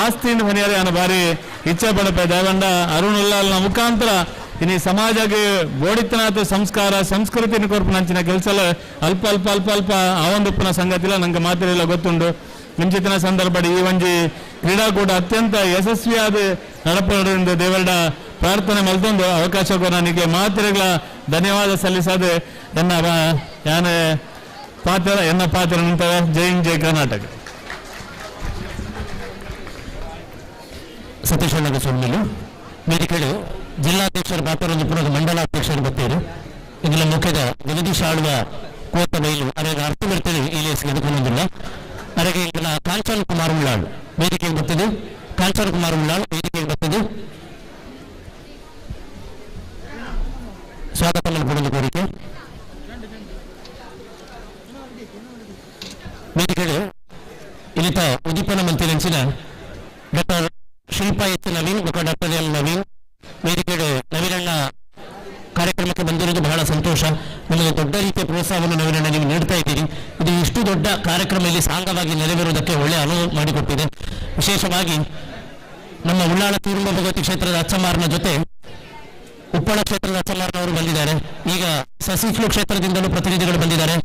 ಆಸ್ತಿನ ಮನೆಯರು ಯಾನು ಭಾರಿ ಇಚ್ಛೆ ಪಡಪೆ ದಯವಂಡ ಅರುಣ್ ಉಲ್ಲಾಲ್ನ ಮುಖಾಂತರ ಇನಿ ಸಮಾಜಕ್ಕೆ ಬೋಡಿತ್ತನಾಥ ಸಂಸ್ಕಾರ ಸಂಸ್ಕೃತಿನ ಕೊರ್ಪುನಂಚಿನ ಕೆಲಸ ಅಲ್ಪ ಅಲ್ಪ ಅಲ್ಪ ಅಲ್ಪ ಆವಂದುಪ್ಪನ ಸಂಗತಿಲ ನಂಗೆ ಮಾತಿರಲ್ಲ ಗೊತ್ತುಂಡು. ಮುಂಚಿತನ ಸಂದರ್ಭ ಈ ಒಂಜಿ ಕ್ರೀಡಾಕೂಟ ಅತ್ಯಂತ ಯಶಸ್ವಿಯಾದ ನಡಪಡುವ ದೇವರ ಪ್ರಾರ್ಥನೆ ಮಲ್ತೊಂದು ಅವಕಾಶ ನನಗೆ ಮಾತ್ರೆಗಳ ಧನ್ಯವಾದ ಸಲ್ಲಿಸದೆ ಎನ್ನ ಯಾನೆ ಪಾತ್ರ ಎನ್ನ ಪಾತ್ರ ನಂತರ ಜೈ ಹಿಂದ್, ಜೈ ಕರ್ನಾಟಕ. ಸತೀಶ್ ಅಣ್ಣಗ ಸೊಲ್ಮೆಲು. ವೇದಿಕೆಗಳು ಜಿಲ್ಲಾಧ್ಯಕ್ಷರು ಬಾಪರೊಂದು ಪುನಃ ಮಂಡಲಾಧ್ಯಕ್ಷರು ಬತ್ತೇರು ಇಂದಿನ ಮುಖ್ಯದ ಜಗದೀಶ್ ಆಳ್ವ ಕೋತ ಬೈಲು ಅರೆಗೆ ಅರ್ಥ ಬರ್ತದೆ ಈ ಲೇಸ್ಗೆ ಎದುಕೊಂದಿಲ್ಲ. ಅರೆಗೆ ಇಂದಿನ ಕಾಂಚನ್ ಕುಮಾರ್ ಉಳ್ಳಾಳ್ ವೇದಿಕೆಗೆ ಬರ್ತದೆ. ಕಾಂಚನ್ ಕುಮಾರ್ ಉಳ್ಳಾಳ್ ವೇದಿಕೆಗೆ ಬರ್ತದೆ. ಸ್ವಾಗತ ಮಲ್ಪೊಂದು ಕೋರಿಕೆ. ವೇದಿಕೆಗಳು ಇಲ್ಲಿತ ಉದ್ದೀಪನ ಮಂತ್ರಿ ಡಾಕ್ಟರ್ ಶಿಲ್ಪಾ ಎಚ್ ನವೀನ್ ಮತ್ತು ಡಾಕ್ಟರ್ ಎಲ್ ನವೀನ್ ವೇದಿಕೆಗೆ ನವೀನಣ್ಣ ಕಾರ್ಯಕ್ರಮಕ್ಕೆ ಬಂದಿರುವುದು ಬಹಳ ಸಂತೋಷ. ನಿಮಗೆ ದೊಡ್ಡ ರೀತಿಯ ಪ್ರೋತ್ಸಾಹವನ್ನು ನವೀನಣ್ಣ ನೀವು ನೀಡ್ತಾ ಇದ್ದೀರಿ. ಇದು ಇಷ್ಟು ದೊಡ್ಡ ಕಾರ್ಯಕ್ರಮ ಇಲ್ಲಿ ಸಾಂಗವಾಗಿ ನೆರವೇರುವುದಕ್ಕೆ ಒಳ್ಳೆಯ ಅನುವು ಮಾಡಿಕೊಟ್ಟಿದೆ. ವಿಶೇಷವಾಗಿ ನಮ್ಮ ಉಳ್ಳಾಲ ತಿರುಮ ಭಗವತಿ ಕ್ಷೇತ್ರದ ಅಚ್ಚಮಾರನ ಜೊತೆ ಉಪ್ಪಳ ಕ್ಷೇತ್ರದ ಅಚ್ಚಮಾರನವರು ಬಂದಿದ್ದಾರೆ. ಈಗ ಸಸಿಕ್ಲು ಕ್ಷೇತ್ರದಿಂದಲೂ ಪ್ರತಿನಿಧಿಗಳು ಬಂದಿದ್ದಾರೆ.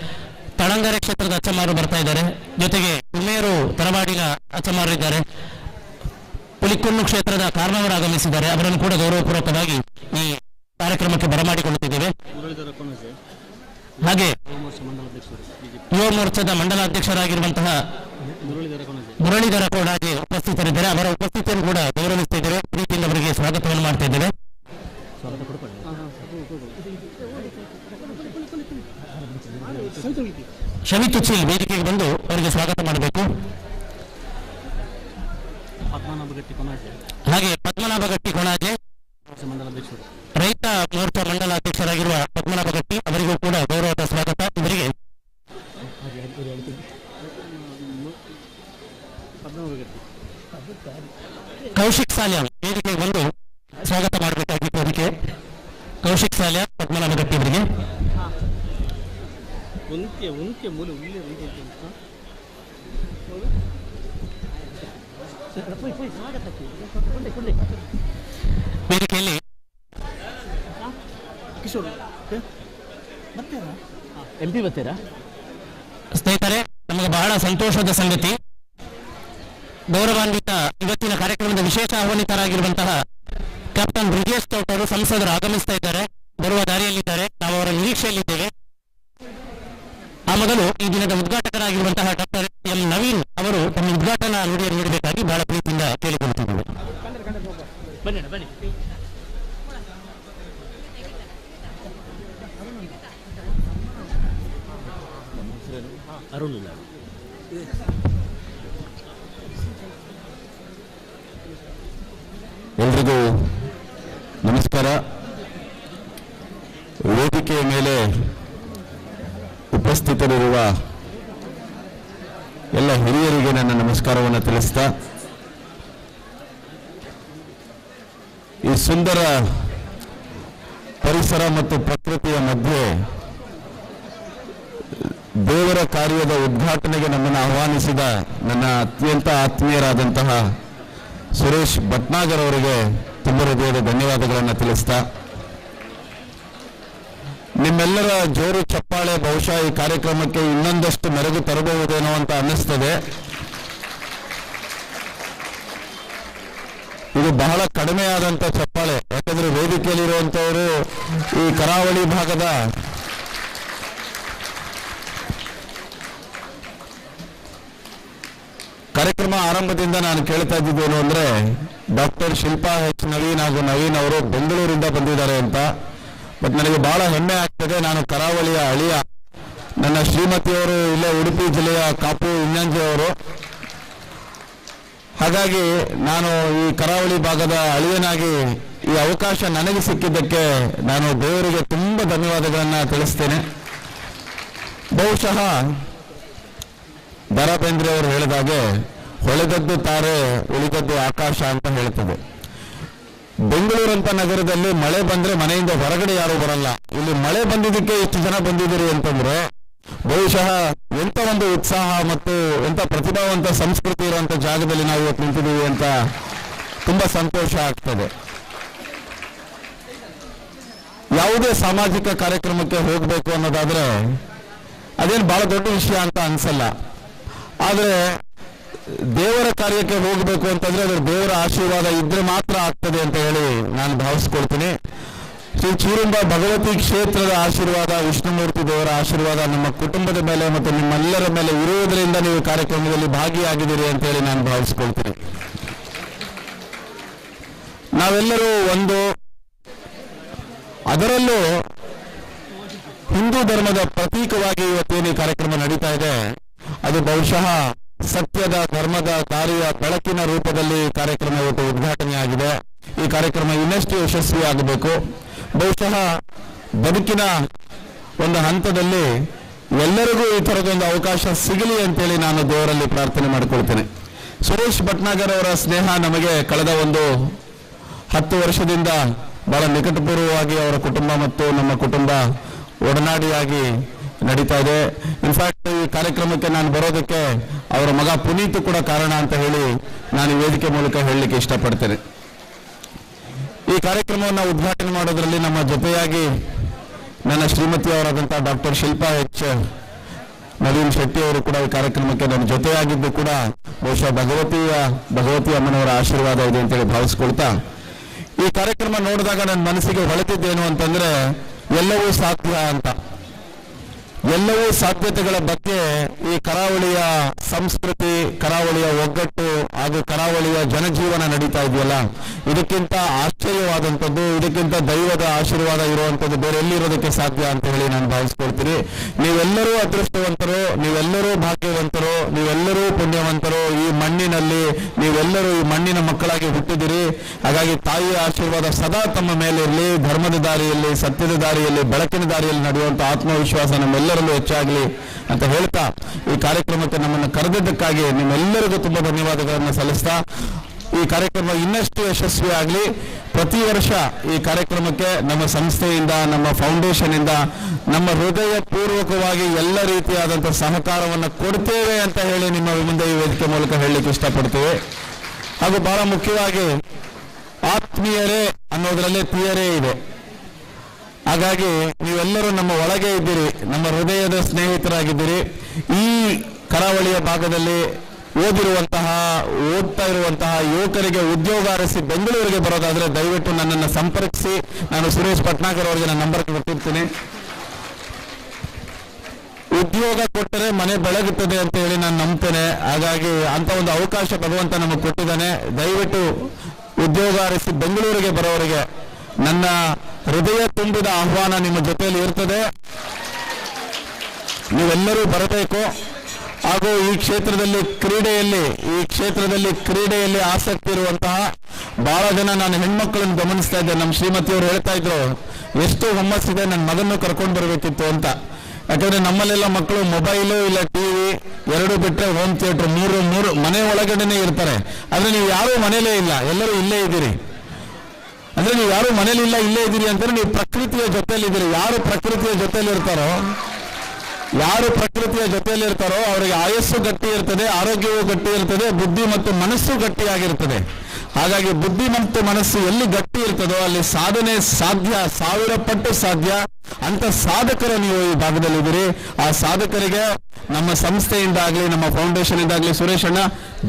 ತಳಂಗರೆ ಕ್ಷೇತ್ರದ ಅಚ್ಚಮಾರು ಬರ್ತಾ ಇದ್ದಾರೆ. ಜೊತೆಗೆ ಉಮೇರು ತರವಾಡಿನ ಅಚ್ಚಮಾರು ಇದ್ದಾರೆ. ಪುಲಿಕುನ್ನು ಕ್ಷೇತ್ರದ ಕಾರ್ನವರು ಆಗಮಿಸಿದ್ದಾರೆ. ಅವರನ್ನು ಕೂಡ ಗೌರವಪೂರ್ವಕವಾಗಿ ಈ ಕಾರ್ಯಕ್ರಮಕ್ಕೆ ಬರಮಾಡಿಕೊಳ್ಳುತ್ತಿದ್ದೇವೆ. ಹಾಗೆ ಯುವ ಮೋರ್ಚಾದ ಮಂಡಲಾಧ್ಯಕ್ಷರಾಗಿರುವಂತಹ ಮುರಳೀಧರ ಕೋಡಾಜೆ ಉಪಸ್ಥಿತರಿದ್ದಾರೆ. ಅವರ ಉಪಸ್ಥಿತಿಯನ್ನು ಕೂಡ ಗೌರವಿಸುತ್ತಿದ್ದೇವೆ. ಪ್ರೀತಿಯಿಂದ ಅವರಿಗೆ ಸ್ವಾಗತವನ್ನು ಮಾಡ್ತಾ ಇದ್ದೇವೆ. ಶಮಿತ್ ಉಚ್ಚಿಲ್ ವೇದಿಕೆಗೆ ಬಂದು ಅವರಿಗೆ ಸ್ವಾಗತ ಮಾಡಬೇಕು. ಹಾಗೆ ಪದ್ಮನಾಭ ಗಟ್ಟಿ ಕೊಣಾಜೆ, ರೈತ ಮೋರ್ಚಾ ಮಂಡಲ ಅಧ್ಯಕ್ಷರಾಗಿರುವ ಪದ್ಮನಾಭ ಗಟ್ಟಿ ಅವರಿಗೂ ಕೂಡ ಗೌರವದ ಸ್ವಾಗತ. ಇವರಿಗೆ ಕೌಶಿಕ್ ಸಾಲ್ಯಾನ್ ವೇದಿಕೆಗೆ ಬಂದು ಸ್ವಾಗತ ಮಾಡಬೇಕಾಗಿತ್ತು. ಅದಕ್ಕೆ ಕೌಶಿಕ್ ಸಾಲ್ಯಾನ್ ಪದ್ಮನಾಭ ಗಟ್ಟಿ ಅವರಿಗೆ. ವೇದಿಕೆಯಲ್ಲಿ ಎಂಪಿ ಬರ್ತೀರಾ? ಸ್ನೇಹಿತರೆ, ನಮಗೆ ಬಹಳ ಸಂತೋಷದ ಸಂಗತಿ, ಗೌರವಾನ್ವಿತ ಇವತ್ತಿನ ಕಾರ್ಯಕ್ರಮದ ವಿಶೇಷ ಆಹ್ವಾನಿತರಾಗಿರುವಂತಹ ಕ್ಯಾಪ್ಟನ್ ಬ್ರಿಜೇಶ್ ಚೌಟ್ ಅವರು ಸಂಸದರು ಆಗಮಿಸ್ತಾ ಇದ್ದಾರೆ, ಬರುವ ದಾರಿಯಲ್ಲಿದ್ದಾರೆ. ನಾವು ಅವರ ನಿರೀಕ್ಷೆಯಲ್ಲಿದ್ದೇವೆ. ಆ ಮೊದಲು ಈ ದಿನದ ಉದ್ಘಾಟಕರಾಗಿರುವಂತಹ ಡಾಕ್ಟರ್ ಎಂ ನವೀನ್ ಅವರು ತಮ್ಮ ಉದ್ಘಾಟನಾ ನುಡಿಯನ್ನು ನೀಡಬೇಕಾಗಿ ಬಹಳ ಪ್ರೀತಿಯಿಂದ ಕೇಳಿಕೊಳ್ಳುತ್ತಿದ್ದೇವೆ. ಬನ್ನಿ ಬನ್ನಿ. ಅರುಣ್. ಎಲ್ರಿಗೂ ನಮಸ್ಕಾರ. ವೇದಿಕೆಯ ಮೇಲೆ ಉಪಸ್ಥಿತರಿರುವ ಎಲ್ಲ ಹಿರಿಯರಿಗೆ ನನ್ನ ನಮಸ್ಕಾರವನ್ನು ತಿಳಿಸ್ತಾ, ಈ ಸುಂದರ ಪರಿಸರ ಮತ್ತು ಪ್ರಕೃತಿಯ ಮಧ್ಯೆ ದೇವರ ಕಾರ್ಯದ ಉದ್ಘಾಟನೆಗೆ ನಮ್ಮನ್ನು ಆಹ್ವಾನಿಸಿದ ನನ್ನ ಅತ್ಯಂತ ಆತ್ಮೀಯರಾದಂತಹ ಸುರೇಶ್ ಭಟ್ನಾಗರ್ ಅವರಿಗೆ ತುಂಬ ಹೃದಯದ ಧನ್ಯವಾದಗಳನ್ನು ತಿಳಿಸ್ತಾ, ನಿಮ್ಮೆಲ್ಲರ ಜೋರು ಚಪ್ಪಾಳೆ ಬಹುಶಃ ಈ ಕಾರ್ಯಕ್ರಮಕ್ಕೆ ಇನ್ನೊಂದಷ್ಟು ಮೆರುಗು ತರಬಹುದೇನೋ ಅಂತ ಅನ್ನಿಸ್ತದೆ. ಇದು ಬಹಳ ಕಡಿಮೆಯಾದಂಥ ಚಪ್ಪಾಳೆ, ಯಾಕಂದ್ರೆ ವೇದಿಕೆಯಲ್ಲಿರುವಂಥವರು ಈ ಕರಾವಳಿ ಭಾಗದ ಕಾರ್ಯಕ್ರಮ ಆರಂಭದಿಂದ ನಾನು ಕೇಳ್ತಾ ಇದ್ದಿದ್ದೇನು ಅಂದ್ರೆ, ಡಾಕ್ಟರ್ ಶಿಲ್ಪಾ ಎಚ್ ನವೀನ್ ಹಾಗೂ ನವೀನ್ ಅವರು ಬೆಂಗಳೂರಿಂದ ಬಂದಿದ್ದಾರೆ ಅಂತ. ಬಟ್ ನನಗೆ ಬಹಳ ಹೆಮ್ಮೆ ಆಗ್ತದೆ, ನಾನು ಕರಾವಳಿಯ ಅಳಿಯ. ನನ್ನ ಶ್ರೀಮತಿಯವರು ಇಲ್ಲೇ ಉಡುಪಿ ಜಿಲ್ಲೆಯ ಕಾಪು ಇನ್ನಂಜೆ ಅವರು. ಹಾಗಾಗಿ ನಾನು ಈ ಕರಾವಳಿ ಭಾಗದ ಅಳಿಯನಾಗಿ ಈ ಅವಕಾಶ ನನಗೆ ಸಿಕ್ಕಿದ್ದಕ್ಕೆ ನಾನು ದೇವರಿಗೆ ತುಂಬ ಧನ್ಯವಾದಗಳನ್ನು ತಿಳಿಸ್ತೇನೆ. ಬಹುಶಃ ದರಾ ಬೇಂದ್ರೆ ಅವರು ಹೇಳಿದಾಗೆ ಹೊಳೆದದ್ದು ತಾರೆ ಉಳಿದದ್ದು ಆಕಾಶ ಅಂತ ಹೇಳ್ತದೆ. ಬೆಂಗಳೂರಂತ ನಗರದಲ್ಲಿ ಮಳೆ ಬಂದ್ರೆ ಮನೆಯಿಂದ ಹೊರಗಡೆ ಯಾರು ಬರಲ್ಲ. ಇಲ್ಲಿ ಮಳೆ ಬಂದಿದ್ದಕ್ಕೆ ಇಷ್ಟು ಜನ ಬಂದಿದ್ದೀರಿ ಅಂತಂದ್ರೆ ಬಹುಶಃ ಎಂತ ಒಂದು ಉತ್ಸಾಹ ಮತ್ತು ಎಂತ ಪ್ರತಿಭಾವಂತ ಸಂಸ್ಕೃತಿ ಇರುವಂತ ಜಾಗದಲ್ಲಿ ನಾವು ಇವತ್ತು ನಿಂತಿದ್ದೀವಿ ಅಂತ ತುಂಬಾ ಸಂತೋಷ ಆಗ್ತದೆ. ಯಾವುದೇ ಸಾಮಾಜಿಕ ಕಾರ್ಯಕ್ರಮಕ್ಕೆ ಹೋಗಬೇಕು ಅನ್ನೋದಾದ್ರೆ ಅದೇನು ಬಹಳ ದೊಡ್ಡ ವಿಷಯ ಅಂತ ಅನ್ಸಲ್ಲ. ಆದರೆ ದೇವರ ಕಾರ್ಯಕ್ಕೆ ಹೋಗಬೇಕು ಅಂತಂದ್ರೆ ಅದರ ದೇವರ ಆಶೀರ್ವಾದ ಇದ್ರೆ ಮಾತ್ರ ಆಗ್ತದೆ ಅಂತ ಹೇಳಿ ನಾನು ಭಾವಿಸ್ಕೊಳ್ತೀನಿ. ಶ್ರೀ ಚೀರುಂಬ ಭಗವತಿ ಕ್ಷೇತ್ರದ ಆಶೀರ್ವಾದ, ವಿಷ್ಣುಮೂರ್ತಿ ದೇವರ ಆಶೀರ್ವಾದ ನಮ್ಮ ಕುಟುಂಬದ ಮೇಲೆ ಮತ್ತು ನಿಮ್ಮೆಲ್ಲರ ಮೇಲೆ ಇರುವುದರಿಂದ ನೀವು ಕಾರ್ಯಕ್ರಮದಲ್ಲಿ ಭಾಗಿಯಾಗಿದ್ದೀರಿ ಅಂತ ಹೇಳಿ ನಾನು ಭಾವಿಸ್ಕೊಳ್ತೀನಿ. ನಾವೆಲ್ಲರೂ ಒಂದು, ಅದರಲ್ಲೂ ಹಿಂದೂ ಧರ್ಮದ ಪ್ರತೀಕವಾಗಿ ಇವತ್ತೇನು ಈ ಕಾರ್ಯಕ್ರಮ ನಡೀತಾ ಇದೆ, ಅದು ಬಹುಶಃ ಸತ್ಯದ ಧರ್ಮದ ದಾರಿಯ ಬೆಳಕಿನ ರೂಪದಲ್ಲಿ ಈ ಕಾರ್ಯಕ್ರಮ ಇವತ್ತು ಉದ್ಘಾಟನೆಯಾಗಿದೆ. ಈ ಕಾರ್ಯಕ್ರಮ ಇನ್ನಷ್ಟು ಯಶಸ್ವಿಯಾಗಬೇಕು. ಬಹುಶಃ ಬದುಕಿನ ಒಂದು ಹಂತದಲ್ಲಿ ಎಲ್ಲರಿಗೂ ಈ ಥರದೊಂದು ಅವಕಾಶ ಸಿಗಲಿ ಅಂತೇಳಿ ನಾನು ದೇವರಲ್ಲಿ ಪ್ರಾರ್ಥನೆ ಮಾಡಿಕೊಳ್ತೇನೆ. ಸುರೇಶ್ ಭಟ್ನಾಗರ್ ಅವರ ಸ್ನೇಹ ನಮಗೆ ಕಳೆದ ಒಂದು 10 ವರ್ಷದಿಂದ ಬಹಳ ನಿಕಟಪೂರ್ವವಾಗಿ ಅವರ ಕುಟುಂಬ ಮತ್ತು ನಮ್ಮ ಕುಟುಂಬ ಒಡನಾಡಿಯಾಗಿ ನಡೀತಾ ಇದೆ. ಇನ್ಫ್ಯಾಕ್ಟ್ ಈ ಕಾರ್ಯಕ್ರಮಕ್ಕೆ ನಾನು ಬರೋದಕ್ಕೆ ಅವರ ಮಗ ಪುನೀತ್ ಕೂಡ ಕಾರಣ ಅಂತ ಹೇಳಿ ನಾನು ವೇದಿಕೆ ಮೂಲಕ ಹೇಳಲಿಕ್ಕೆ ಇಷ್ಟಪಡ್ತೇನೆ. ಈ ಕಾರ್ಯಕ್ರಮವನ್ನು ಉದ್ಘಾಟನೆ ಮಾಡೋದರಲ್ಲಿ ನಮ್ಮ ಜೊತೆಯಾಗಿ ನನ್ನ ಶ್ರೀಮತಿಯವರಾದಂಥ ಡಾಕ್ಟರ್ ಶಿಲ್ಪಾ ಎಚ್ ನವೀನ್ ಶೆಟ್ಟಿ ಅವರು ಕೂಡ ಈ ಕಾರ್ಯಕ್ರಮಕ್ಕೆ ನನ್ನ ಜೊತೆಯಾಗಿದ್ದು ಕೂಡ ಬಹುಶಃ ಭಗವತಿ ಅಮ್ಮನವರ ಆಶೀರ್ವಾದ ಇದೆ ಅಂತೇಳಿ ಭಾವಿಸ್ಕೊಳ್ತಾ, ಈ ಕಾರ್ಯಕ್ರಮ ನೋಡಿದಾಗ ನನ್ನ ಮನಸ್ಸಿಗೆ ಹೊಳೆತಿದ್ದೇನು ಅಂತಂದ್ರೆ ಎಲ್ಲವೂ ಸಾಧ್ಯ ಅಂತ. ಎಲ್ಲವೂ ಸಾಧ್ಯತೆಗಳ ಬಗ್ಗೆ ಈ ಕರಾವಳಿಯ ಸಂಸ್ಕೃತಿ, ಕರಾವಳಿಯ ಒಗ್ಗಟ್ಟು ಹಾಗೂ ಕರಾವಳಿಯ ಜನಜೀವನ ನಡೀತಾ ಇದೆಯಲ್ಲ, ಇದಕ್ಕಿಂತ ಆಶ್ಚರ್ಯವಾದಂಥದ್ದು, ಇದಕ್ಕಿಂತ ದೈವದ ಆಶೀರ್ವಾದ ಇರುವಂಥದ್ದು ಬೇರೆ ಎಲ್ಲಿರೋದಕ್ಕೆ ಸಾಧ್ಯ ಅಂತ ಹೇಳಿ ನಾನು ಭಾವಿಸ್ಕೊಳ್ತೀನಿ. ನೀವೆಲ್ಲರೂ ಅದೃಷ್ಟವಂತರು, ನೀವೆಲ್ಲರೂ ಭಾಗ್ಯವಂತರು, ನೀವೆಲ್ಲರೂ ಪುಣ್ಯವಂತರು. ಈ ಮಣ್ಣಿನಲ್ಲಿ ನೀವೆಲ್ಲರೂ ಈ ಮಣ್ಣಿನ ಮಕ್ಕಳಾಗಿ ಹುಟ್ಟಿದಿರಿ. ಹಾಗಾಗಿ ತಾಯಿಯ ಆಶೀರ್ವಾದ ಸದಾ ತಮ್ಮ ಮೇಲೆ ಇರಲಿ. ಧರ್ಮದ ದಾರಿಯಲ್ಲಿ, ಸತ್ಯದ ದಾರಿಯಲ್ಲಿ, ಬೆಳಕಿನ ದಾರಿಯಲ್ಲಿ ನಡೆಯುವಂಥ ಆತ್ಮವಿಶ್ವಾಸ ನಮ್ಮೆಲ್ಲರಲ್ಲೂ ಹೆಚ್ಚಾಗಲಿ ಅಂತ ಹೇಳ್ತಾ ಈ ಕಾರ್ಯಕ್ರಮಕ್ಕೆ ನಮ್ಮನ್ನು ಕರೆದಿದ್ದಕ್ಕಾಗಿ ನಿಮ್ಮೆಲ್ಲರಿಗೂ ತುಂಬಾ ಧನ್ಯವಾದಗಳನ್ನು ಸಲ್ಲಿಸ್ತಾ, ಈ ಕಾರ್ಯಕ್ರಮ ಇನ್ನಷ್ಟು ಯಶಸ್ವಿ ಆಗಲಿ. ಪ್ರತಿ ವರ್ಷ ಈ ಕಾರ್ಯಕ್ರಮಕ್ಕೆ ನಮ್ಮ ಸಂಸ್ಥೆಯಿಂದ, ನಮ್ಮ ಫೌಂಡೇಶನ್ ಇಂದ ನಮ್ಮ ಹೃದಯ ಪೂರ್ವಕವಾಗಿ ಎಲ್ಲ ರೀತಿಯಾದಂಥ ಸಹಕಾರವನ್ನು ಕೊಡ್ತೇವೆ ಅಂತ ಹೇಳಿ ನಿಮ್ಮ ಮುಂದೆ ಈ ವೇದಿಕೆ ಮೂಲಕ ಹೇಳಲಿಕ್ಕೆ ಇಷ್ಟಪಡ್ತೇವೆ. ಹಾಗೂ ಬಹಳ ಮುಖ್ಯವಾಗಿ ಆತ್ಮೀಯರೇ ಅನ್ನೋದರಲ್ಲೇ ಪ್ರಿಯರೇ ಇದೆ. ಹಾಗಾಗಿ ನೀವೆಲ್ಲರೂ ನಮ್ಮ ಒಳಗೆ ಇದ್ದೀರಿ, ನಮ್ಮ ಹೃದಯದ ಸ್ನೇಹಿತರಾಗಿದ್ದೀರಿ. ಈ ಕರಾವಳಿಯ ಭಾಗದಲ್ಲಿ ಓದಿರುವಂತಹ, ಓದ್ತಾ ಇರುವಂತಹ ಯುವಕರಿಗೆ ಉದ್ಯೋಗ ಅರಸಿ ಬೆಂಗಳೂರಿಗೆ ಬರೋದಾದ್ರೆ ದಯವಿಟ್ಟು ನನ್ನನ್ನು ಸಂಪರ್ಕಿಸಿ. ನಾನು ಸುರೇಶ್ ಭಟ್ನಾಗರ್ ಅವರಿಗೆ ನನ್ನ ನಂಬರ್ ಕೊಟ್ಟಿರ್ತೀನಿ. ಉದ್ಯೋಗ ಕೊಟ್ಟರೆ ಮನೆ ಬೆಳಗುತ್ತದೆ ಅಂತ ಹೇಳಿ ನಾನು ನಂಬ್ತೇನೆ. ಹಾಗಾಗಿ ಅಂತ ಒಂದು ಅವಕಾಶ ಭಗವಂತ ನಮಗೆ ಕೊಟ್ಟಿದ್ದಾನೆ. ದಯವಿಟ್ಟು ಉದ್ಯೋಗ ಅರಸಿ ಬೆಂಗಳೂರಿಗೆ ಬರೋರಿಗೆ ನನ್ನ ಹೃದಯ ತುಂಬಿದ ಆಹ್ವಾನ ನಿಮ್ಮ ಜೊತೆಯಲ್ಲಿ ಇರ್ತದೆ. ನೀವೆಲ್ಲರೂ ಬರಬೇಕು. ಹಾಗೂ ಈ ಕ್ಷೇತ್ರದಲ್ಲಿ ಕ್ರೀಡೆಯಲ್ಲಿ ಆಸಕ್ತಿ ಇರುವಂತಹ ಬಹಳ ಜನ ನಾನು ಹೆಣ್ಮಕ್ಳನ್ನು ಗಮನಿಸ್ತಾ ಇದ್ದೆ. ನಮ್ಮ ಶ್ರೀಮತಿಯವರು ಹೇಳ್ತಾ ಇದ್ರು, ಎಷ್ಟು ಹುಮ್ಮಸ್ಸಿದೆ, ನನ್ನ ಮಗನ್ನು ಕರ್ಕೊಂಡು ಬರಬೇಕಿತ್ತು ಅಂತ. ಯಾಕಂದ್ರೆ ನಮ್ಮಲ್ಲೆಲ್ಲ ಮಕ್ಕಳು ಮೊಬೈಲು ಇಲ್ಲ ಟಿವಿ ಎರಡು ಬಿಟ್ಟರೆ ಹೋಮ್ ಥಿಯೇಟರ್ ಮೂರು ಮನೆ ಒಳಗಡೆನೆ ಇರ್ತಾರೆ. ಆದ್ರೆ ನೀವು ಯಾರೂ ಮನೇಲೇ ಇಲ್ಲ, ಎಲ್ಲರೂ ಇಲ್ಲೇ ಇದ್ದೀರಿ. ಅಂದ್ರೆ ನೀವು ಯಾರು ಮನೇಲಿ ಇಲ್ಲ, ಇಲ್ಲೇ ಇದ್ದೀರಿ ಅಂತಂದ್ರೆ ನೀವು ಪ್ರಕೃತಿಯ ಜೊತೆಯಲ್ಲಿದ್ದೀರಿ. ಯಾರು ಪ್ರಕೃತಿಯ ಜೊತೆಯಲ್ಲಿರ್ತಾರೋ ಅವರಿಗೆ ಆಯಸ್ಸು ಗಟ್ಟಿ ಇರ್ತದೆ, ಆರೋಗ್ಯವೂ ಗಟ್ಟಿ ಇರ್ತದೆ, ಬುದ್ಧಿ ಮತ್ತು ಮನಸ್ಸು ಗಟ್ಟಿಯಾಗಿರ್ತದೆ. ಹಾಗಾಗಿ ಬುದ್ಧಿ ಮತ್ತು ಮನಸ್ಸು ಎಲ್ಲಿ ಗಟ್ಟಿ ಇರ್ತದೋ ಅಲ್ಲಿ ಸಾಧನೆ ಸಾಧ್ಯ, 1000 ಪಟ್ಟು ಸಾಧ್ಯ. ಅಂತ ಸಾಧಕರು ನೀವು ಈ ಭಾಗದಲ್ಲಿದ್ದೀರಿ. ಆ ಸಾಧಕರಿಗೆ ನಮ್ಮ ಸಂಸ್ಥೆಯಿಂದಾಗ್ಲಿ, ನಮ್ಮ ಫೌಂಡೇಶನ್ ಇಂದಾಗ್ಲಿ, ಸುರೇಶ್ ಅಣ್ಣ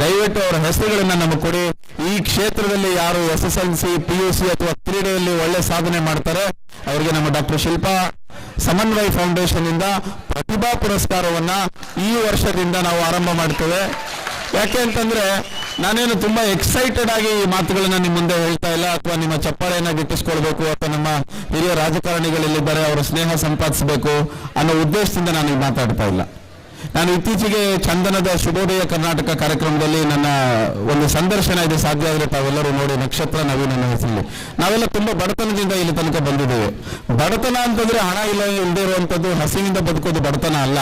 ದಯವಿಟ್ಟು ಅವರ ಹೆಸರುಗಳನ್ನ ನಮಗೆ ಕೊಡಿ. ಈ ಕ್ಷೇತ್ರದಲ್ಲಿ ಯಾರು SSLC, PUC ಅಥವಾ ಕ್ರೀಡೆಯಲ್ಲಿ ಒಳ್ಳೆ ಸಾಧನೆ ಮಾಡ್ತಾರೆ ಅವರಿಗೆ ನಮ್ಮ ಡಾಕ್ಟರ್ ಶಿಲ್ಪಾ ಸಮನ್ವಯ್ ಫೌಂಡೇಶನ್ ಇಂದ ಪ್ರತಿಭಾ ಪುರಸ್ಕಾರವನ್ನ ಈ ವರ್ಷದಿಂದ ನಾವು ಆರಂಭ ಮಾಡ್ತೇವೆ. ಯಾಕೆ ಅಂತಂದ್ರೆ ನಾನೇನು ತುಂಬಾ ಎಕ್ಸೈಟೆಡ್ ಆಗಿ ಈ ಮಾತುಗಳನ್ನ ನಿಮ್ಮ ಮುಂದೆ ಹೇಳ್ತಾ ಇಲ್ಲ, ಅಥವಾ ನಿಮ್ಮ ಚಪ್ಪಾಳೆಯನ್ನ ಗಿಟ್ಟಿಸ್ಕೊಳ್ಬೇಕು, ಅಥವಾ ನಮ್ಮ ಹಿರಿಯ ರಾಜಕಾರಣಿಗಳಲ್ಲಿದ್ದಾರೆ ಅವರ ಸ್ನೇಹ ಸಂಪಾದಿಸಬೇಕು ಅನ್ನೋ ಉದ್ದೇಶದಿಂದ ನಾನು ಈಗ ಮಾತಾಡ್ತಾ ಇಲ್ಲ. ನಾನು ಇತ್ತೀಚೆಗೆ ಚಂದನದ ಶುಭೋದಯ ಕರ್ನಾಟಕ ಕಾರ್ಯಕ್ರಮದಲ್ಲಿ ನನ್ನ ಒಂದು ಸಂದರ್ಶನ ಇದೆ, ಸಾಧ್ಯ ಆದರೆ ತಾವೆಲ್ಲರೂ ನೋಡಿ, ನಕ್ಷತ್ರ ನವೀನ್ ನನ್ನ ಹೆಸರಲ್ಲಿ. ನಾವೆಲ್ಲ ತುಂಬಾ ಬಡತನದಿಂದ ಇಲ್ಲಿ ತನಕ ಬಂದಿದ್ದೇವೆ. ಬಡತನ ಅಂತಂದ್ರೆ ಹಣ ಇಲ್ಲ ಇಲ್ಲದೆ ಇರುವಂಥದ್ದು, ಹಸಿವಿಂದ ಬದುಕೋದು ಬಡತನ ಅಲ್ಲ.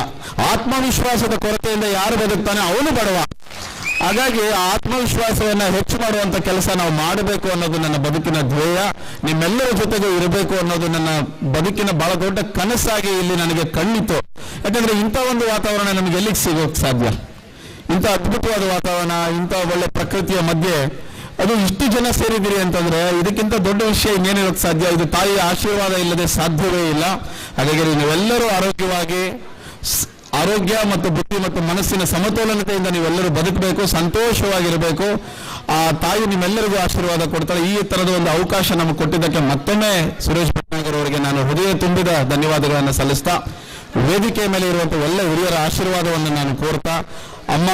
ಆತ್ಮವಿಶ್ವಾಸದ ಕೊರತೆಯಿಂದ ಯಾರು ಬದುಕ್ತಾನೆ ಅವನು ಬಡವ. ಹಾಗಾಗಿ ಆತ್ಮವಿಶ್ವಾಸವನ್ನ ಹೆಚ್ಚು ಮಾಡುವಂತ ಕೆಲಸ ನಾವು ಮಾಡಬೇಕು ಅನ್ನೋದು ನನ್ನ ಬದುಕಿನ ಧ್ಯೇಯ. ನಿಮ್ಮೆಲ್ಲರ ಜೊತೆಗೆ ಇರಬೇಕು ಅನ್ನೋದು ನನ್ನ ಬದುಕಿನ ಬಹಳ ದೊಡ್ಡ ಕನಸಾಗಿ ಇಲ್ಲಿ ನನಗೆ ಕಣ್ಣಿತು. ಯಾಕಂದ್ರೆ ಇಂಥ ಒಂದು ವಾತಾವರಣ ನಮಗೆ ಎಲ್ಲಿಗೆ ಸಿಗೋಕ್ ಸಾಧ್ಯ? ಇಂಥ ಅದ್ಭುತವಾದ ವಾತಾವರಣ, ಇಂಥ ಒಳ್ಳೆ ಪ್ರಕೃತಿಯ ಮಧ್ಯೆ ಅದು ಇಷ್ಟು ಜನ ಸೇರಿದ್ದೀರಿ ಅಂತಂದ್ರೆ ಇದಕ್ಕಿಂತ ದೊಡ್ಡ ವಿಷಯ ಇನ್ನೇನಿರೋಕ್ ಸಾಧ್ಯ? ಇದು ತಾಯಿಯ ಆಶೀರ್ವಾದ ಇಲ್ಲದೆ ಸಾಧ್ಯವೇ ಇಲ್ಲ. ಹಾಗಾಗಿ ನೀವೆಲ್ಲರೂ ಆರೋಗ್ಯವಾಗಿ ಆರೋಗ್ಯ ಮತ್ತು ಬುದ್ಧಿ ಮತ್ತು ಮನಸ್ಸಿನ ಸಮತೋಲನತೆಯಿಂದ ನೀವೆಲ್ಲರೂ ಬದುಕಬೇಕು, ಸಂತೋಷವಾಗಿರಬೇಕು. ಆ ತಾಯಿ ನಿಮ್ಮೆಲ್ಲರಿಗೂ ಆಶೀರ್ವಾದ ಕೊಡ್ತಾಳೆ. ಈ ತರದ ಒಂದು ಅವಕಾಶ ನಮಗೆ ಕೊಟ್ಟಿದ್ದಕ್ಕೆ ಮತ್ತೊಮ್ಮೆ ಸುರೇಶ್ ಭಟ್ನಾಗರ್ ಅವರಿಗೆ ನಾನು ಹೃದಯ ತುಂಬಿದ ಧನ್ಯವಾದಗಳನ್ನು ಸಲ್ಲಿಸ್ತಾ, ವೇದಿಕೆ ಮೇಲೆ ಇರುವಂತಹ ಎಲ್ಲ ಹಿರಿಯರ ಆಶೀರ್ವಾದವನ್ನು ನಾನು ಕೋರ್ತಾ, ಅಮ್ಮ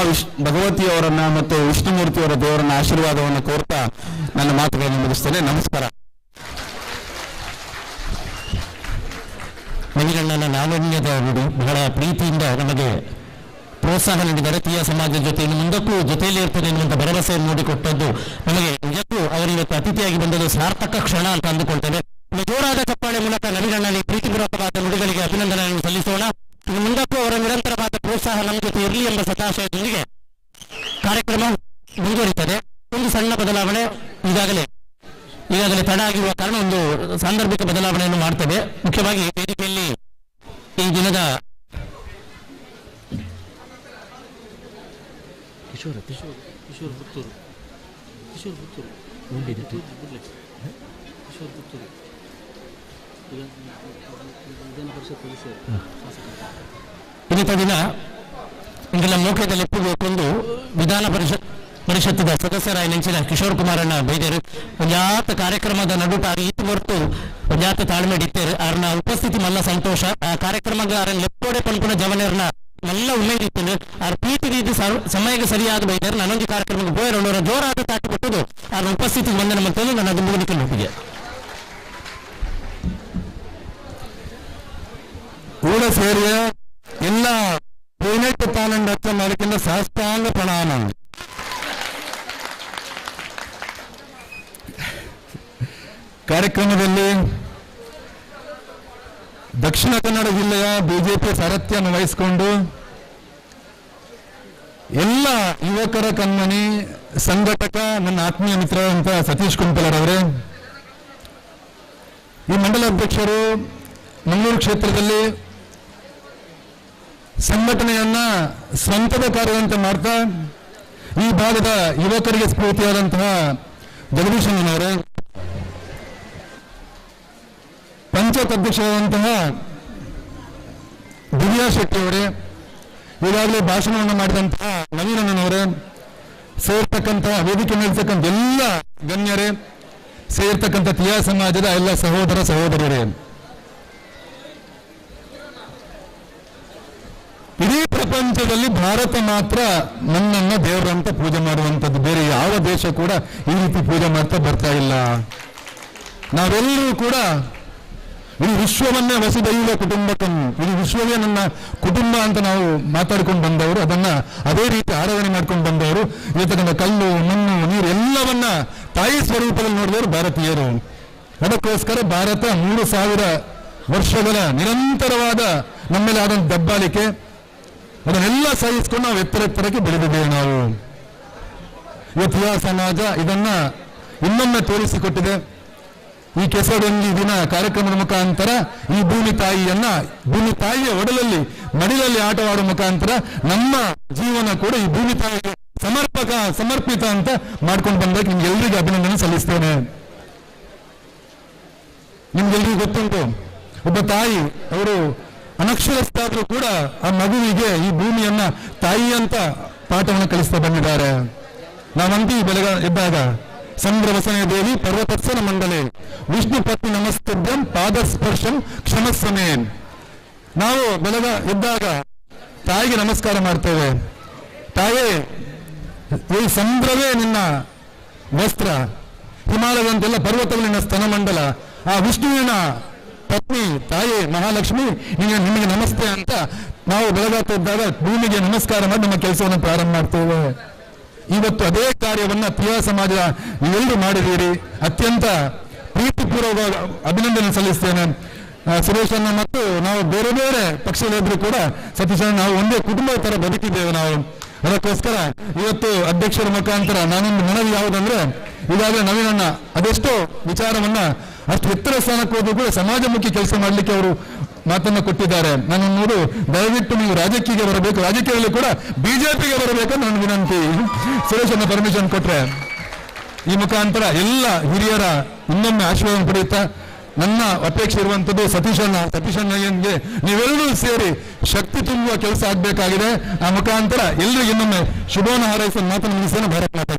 ಭಗವತಿಯವರನ್ನ ಮತ್ತು ವಿಷ್ಣುಮೂರ್ತಿಯವರ ದೇವರನ್ನ ಆಶೀರ್ವಾದವನ್ನು ಕೋರ್ತಾ ನನ್ನ ಮಾತುಗಳನ್ನು ಮುಗಿಸ್ತೇನೆ. ನಮಸ್ಕಾರ. ನವೀನಣ್ಣನ ನಾನನ್ಯದ ನುಡಿ ಬಹಳ ಪ್ರೀತಿಯಿಂದ ನಮಗೆ ಪ್ರೋತ್ಸಾಹ ನೀಡಿದ್ದಾರೆ. ತೀಯ ಸಮಾಜದ ಜೊತೆ ಇನ್ನು ಮುಂದಕ್ಕೂ ಜೊತೆಯಲ್ಲಿ ಇರ್ತದೆ ಎನ್ನುವಂಥ ಭರವಸೆಯನ್ನು ಮೂಡಿಕೊಟ್ಟದ್ದು ನಮಗೆ ನಿಜಕ್ಕೂ ಅವರು ಇವತ್ತು ಅತಿಥಿಯಾಗಿ ಬಂದದ್ದು ಸಾರ್ಥಕ ಕ್ಷಣ ಅಂತ ಅಂದುಕೊಳ್ತೇವೆ. ಜೋರಾದ ಚಪ್ಪಾಳೆ ಮೂಲಕ ನವೀನಣ್ಣನ ಪ್ರೀತಿಪೂರ್ವಕವಾದ ನುಡಿಗಳಿಗೆ ಅಭಿನಂದನೆಯನ್ನು ಸಲ್ಲಿಸೋಣ. ಇನ್ನು ಮುಂದಕ್ಕೂ ಅವರ ನಿರಂತರವಾದ ಪ್ರೋತ್ಸಾಹ ನಮ್ಮ ಜೊತೆ ಇರಲಿ ಎಂಬ ಸದಾಶಯದೊಂದಿಗೆ ಕಾರ್ಯಕ್ರಮ ಮುಂದುವರಿಯುತ್ತದೆ. ಒಂದು ಸಣ್ಣ ಬದಲಾವಣೆ ಈಗಾಗಲೇ ತಡ ಆಗಿರುವ ಕಾರಣ ಒಂದು ಸಾಂದರ್ಭಿಕ ಬದಲಾವಣೆಯನ್ನು ಮಾಡ್ತೇವೆ. ಮುಖ್ಯವಾಗಿ ವೇದಿಕೆಯಲ್ಲಿ ಈ ದಿನದ ಇನ್ನಿತ ದಿನ ಇಂದಿನ ಮೌಖ್ಯದಲ್ಲಿ ಕೊಂಡು ವಿಧಾನ ಪರಿಷತ್ತಿನ ಸದಸ್ಯರಾಯ ನೆಂಚಿನ ಕಿಶೋರ್ ಕುಮಾರಣ್ಣ ಬೈದರು. ಒಂಜಾತ ಕಾರ್ಯಕ್ರಮದ ನಡುಟ ಈತ್ ಹೊರತು ಒಂಜಾತ ತಾಳ್ಮೆ ಇತ್ತೇರು. ಆರ್ನ ಉಪಸ್ಥಿತಿ ಮಲ್ಲ ಸಂತೋಷ. ಆ ಕಾರ್ಯಕ್ರಮದ ಆರನ್ ಲೆಪ್ಪೋಡೆ ಪನ್ಪುನ ಜವನೇರ್ನ ಮಲ್ಲ ಉಮೇದ್ ಇತ್ತು. ಆರ್ ಪ್ರೀತಿ ರೀತಿ ಸಮಯಕ್ಕೆ ಸರಿಯಾದ ಬೈದರು. ನಾನೊಂದು ಕಾರ್ಯಕ್ರಮಕ್ಕೆ ಬೋಯರೊಂಡವರ ಜೋರಾದ ತಾಟಿ ಕೊಟ್ಟದು ಆರ್ನ ಉಪಸ್ಥಿತಿ ವಂದನೆ ಮಾಡ್ತೇನೆ. ನನ್ನ ಅದು ಮುಗಿಲಿಕ್ಕೆ ಹೋಗಿದೆ. ಕೂಡ ಸೇರಿಯ ಎಲ್ಲ 18 ಪಾಲಂಡ ಹಚ್ಚ ಮಾಡಿಕೊಂಡ ಸಾಷ್ಟಾಂಗ ಪ್ರಣಾಮ. ಕಾರ್ಯಕ್ರಮದಲ್ಲಿ ದಕ್ಷಿಣ ಕನ್ನಡ ಜಿಲ್ಲೆಯ ಬಿಜೆಪಿ ಸಾರಥ್ಯವನ್ನು ವಹಿಸಿಕೊಂಡು ಎಲ್ಲ ಯುವಕರ ಕಣ್ಮಣಿ ಸಂಘಟಕ ನನ್ನ ಆತ್ಮೀಯ ಮಿತ್ರರಂತ ಸತೀಶ್ ಕುಂಪಲರವರೇ, ಈ ಮಂಡಲ ಅಧ್ಯಕ್ಷರು ಮಂಗಳೂರು ಕ್ಷೇತ್ರದಲ್ಲಿ ಸಂಘಟನೆಯನ್ನ ಸ್ವಂತದ ಕಾರ್ಯವಂತೆ ಮಾಡ್ತಾ ಈ ಭಾಗದ ಯುವಕರಿಗೆ ಸ್ಫೂರ್ತಿಯಾದಂತಹ ಜಗದೀಶಣ್ಣನವರೇ, ಪಂಚಾಯತ್ ಅಧ್ಯಕ್ಷರಾದಂತಹ ದಿವ್ಯಾ ಶೆಟ್ಟಿ ಅವರೇ, ಈಗಾಗಲೇ ಭಾಷಣವನ್ನು ಮಾಡಿದಂತಹ ನವೀನಣ್ಣನವರೇ, ಸೇರ್ತಕ್ಕಂತಹ ವೇದಿಕೆ ಮೇಲಿರ್ತಕ್ಕಂಥ ಎಲ್ಲ ಗಣ್ಯರೇ, ಸೇರ್ತಕ್ಕಂಥ ತೀಯಾ ಸಮಾಜದ ಎಲ್ಲ ಸಹೋದರ ಸಹೋದರಿಯರೇ, ಇಡೀ ಪ್ರಪಂಚದಲ್ಲಿ ಭಾರತ ಮಾತ್ರ ನನ್ನನ್ನ ದೇವರಂತ ಪೂಜೆ ಮಾಡುವಂಥದ್ದು, ಬೇರೆ ಯಾವ ದೇಶ ಕೂಡ ಈ ರೀತಿ ಪೂಜೆ ಮಾಡ್ತಾ ಬರ್ತಾ ಇಲ್ಲ. ನಾವೆಲ್ಲರೂ ಕೂಡ ಇಡೀ ವಿಶ್ವವನ್ನೇ ವಸುದೈವ ಕುಟುಂಬಕಂ, ಇಡೀ ವಿಶ್ವವೇ ನನ್ನ ಕುಟುಂಬ ಅಂತ ನಾವು ಮಾತಾಡ್ಕೊಂಡು ಬಂದವರು, ಅದನ್ನ ಅದೇ ರೀತಿ ಆರಾಧನೆ ಮಾಡ್ಕೊಂಡು ಬಂದವರು. ಇರ್ತಕ್ಕಂಥ ಕಲ್ಲು ಮಣ್ಣು ನೀರು ಎಲ್ಲವನ್ನ ತಾಯಿ ಸ್ವರೂಪದಲ್ಲಿ ನೋಡಿದವರು ಭಾರತೀಯರು. ಅದಕ್ಕೋಸ್ಕರ ಭಾರತ 3000 ವರ್ಷಗಳ ನಿರಂತರವಾದ ನಮ್ಮೇಲೆ ಆದಂಥ ದಬ್ಬಾಳಿಕೆ ಅದನ್ನೆಲ್ಲ ಸಹಿಸಿಕೊಂಡು ನಾವು ಎತ್ತರ ಎತ್ತರಕ್ಕೆ ಬೆಳೆದಿದ್ದೇವೆ. ನಾವು ಇವತ್ತು ಸಮಾಜ ಇದನ್ನ ಇನ್ನೊಮ್ಮೆ ತೋರಿಸಿಕೊಟ್ಟಿದೆ. ಈ ಕೆಸರೊಂದಿ ದಿನ ಕಾರ್ಯಕ್ರಮದ ಮುಖಾಂತರ ಈ ಭೂಮಿ ತಾಯಿಯನ್ನ, ಭೂಮಿ ತಾಯಿಯ ಒಡಲಲ್ಲಿ ಮಡಿಲಲ್ಲಿ ಆಟವಾಡುವ ಮುಖಾಂತರ ನಮ್ಮ ಜೀವನ ಕೂಡ ಈ ಭೂಮಿ ತಾಯಿಗೆ ಸಮರ್ಪಿತ ಅಂತ ಮಾಡ್ಕೊಂಡು ಬಂದಾಗ ನಿಮ್ಗೆಲ್ರಿಗೂ ಅಭಿನಂದನೆ ಸಲ್ಲಿಸ್ತೇನೆ. ನಿಮ್ಗೆಲ್ರಿಗೂ ಗೊತ್ತುಂಟು, ಒಬ್ಬ ತಾಯಿ ಅವರು ಅನಕ್ಷರಸ್ಥಾದ್ರೂ ಕೂಡ ಆ ಮಗುವಿಗೆ ಈ ಭೂಮಿಯನ್ನ ತಾಯಿ ಅಂತ ಪಾಠವನ್ನು ಕಲಿಸ್ತಾ ಬಂದಿದ್ದಾರೆ. ನಾವಂತೀ ಬೆಳಗ ಎದ್ದಾಗ ಸಂದ್ರವಸನೆ ದೇವಿ ಪರ್ವತತ್ಸನ ಮಂಡಲೆ ವಿಷ್ಣು ಪತ್ನಿ ನಮಸ್ತುಭ್ಯಂ ಪಾದಸ್ಪರ್ಶಂ ಕ್ಷಮಸ್ವಮೇ. ನಾವು ಬೆಳಗ ಎದ್ದಾಗ ತಾಯಿಗೆ ನಮಸ್ಕಾರ ಮಾಡ್ತೇವೆ. ತಾಯೇ, ಈ ಸಂದ್ರವೇ ನಿನ್ನ ವಸ್ತ್ರ, ಹಿಮಾಲಯದಂತೆಲ್ಲ ಪರ್ವತಗಳು ನಿನ್ನ ಸ್ತನಮಂಡಲ, ಆ ವಿಷ್ಣುವಿನ ಪತ್ನಿ ತಾಯಿ ಮಹಾಲಕ್ಷ್ಮಿ ನಿಮಗೆ ನಮಸ್ತೆ ಅಂತ ನಾವು ಬೆಳಗಾಗ್ತಿದ್ದಾಗ ಭೂಮಿಗೆ ನಮಸ್ಕಾರ ಮಾಡಿ ನಮ್ಮ ಕೆಲಸವನ್ನು ಪ್ರಾರಂಭ ಮಾಡ್ತೇವೆ. ಇವತ್ತು ಅದೇ ಕಾರ್ಯವನ್ನ ತೀಯಾ ಸಮಾಜ ನೀವೆಲ್ಲರೂ ಮಾಡಿದ್ದೀರಿ. ಅತ್ಯಂತ ಪ್ರೀತಿಪೂರ್ವಕ ಅಭಿನಂದನೆ ಸಲ್ಲಿಸ್ತೇನೆ ಸುರೇಶನ್ನ. ಮತ್ತು ನಾವು ಬೇರೆ ಬೇರೆ ಪಕ್ಷದಲ್ಲಿದ್ರೂ ಕೂಡ ಸತೀಶ್ ನಾವು ಒಂದೇ ಕುಟುಂಬದ ತರ ಬದುಕಿದ್ದೇವೆ ನಾವು. ಅದಕ್ಕೋಸ್ಕರ ಇವತ್ತು ಅಧ್ಯಕ್ಷರ ಮುಖಾಂತರ ನಾನೊಂದು ಮನವಿ ಯಾವುದಂದ್ರೆ, ಈಗಾಗಲೇ ನವೀನಣ್ಣ ಅದೆಷ್ಟೋ ವಿಚಾರವನ್ನ ಅಷ್ಟು ಎತ್ತರ ಸ್ಥಾನಕ್ಕೆ ಹೋದ್ರು ಕೂಡ ಸಮಾಜಮುಖಿ ಕೆಲಸ ಮಾಡಲಿಕ್ಕೆ ಅವರು ಮಾತನ್ನು ಕೊಟ್ಟಿದ್ದಾರೆ. ನಾನು ನೋಡು, ದಯವಿಟ್ಟು ನೀವು ರಾಜಕೀಯಕ್ಕೆ ಬರಬೇಕು, ರಾಜಕೀಯದಲ್ಲಿ ಕೂಡ ಬಿಜೆಪಿಗೆ ಬರಬೇಕು ನನ್ನ ವಿನಂತಿ. ಸುರೇಶ್ ಅನ್ನ ಪರ್ಮಿಷನ್ ಕೊಟ್ರೆ ಈ ಮುಖಾಂತರ ಎಲ್ಲ ಹಿರಿಯರ ಇನ್ನೊಮ್ಮೆ ಆಶೀರ್ವಾದ ಪಡೆಯುತ್ತಾ ನನ್ನ ಅಪೇಕ್ಷೆ ಇರುವಂಥದ್ದು ಸತೀಶಣ್ಣಗೆ ನೀವೆಲ್ಲರೂ ಸೇರಿ ಶಕ್ತಿ ತುಂಬುವ ಕೆಲಸ ಆಗಬೇಕಾಗಿದೆ. ಆ ಮುಖಾಂತರ ಎಲ್ಲರಿಗೂ ಇನ್ನೊಮ್ಮೆ ಶುಭವನ್ನು ಹಾರೈಸುವ ಮಾತನ್ನು ಮುಗಿಸ್ತೇನೆ. ಭಾರತ್ ಮಾತಾ.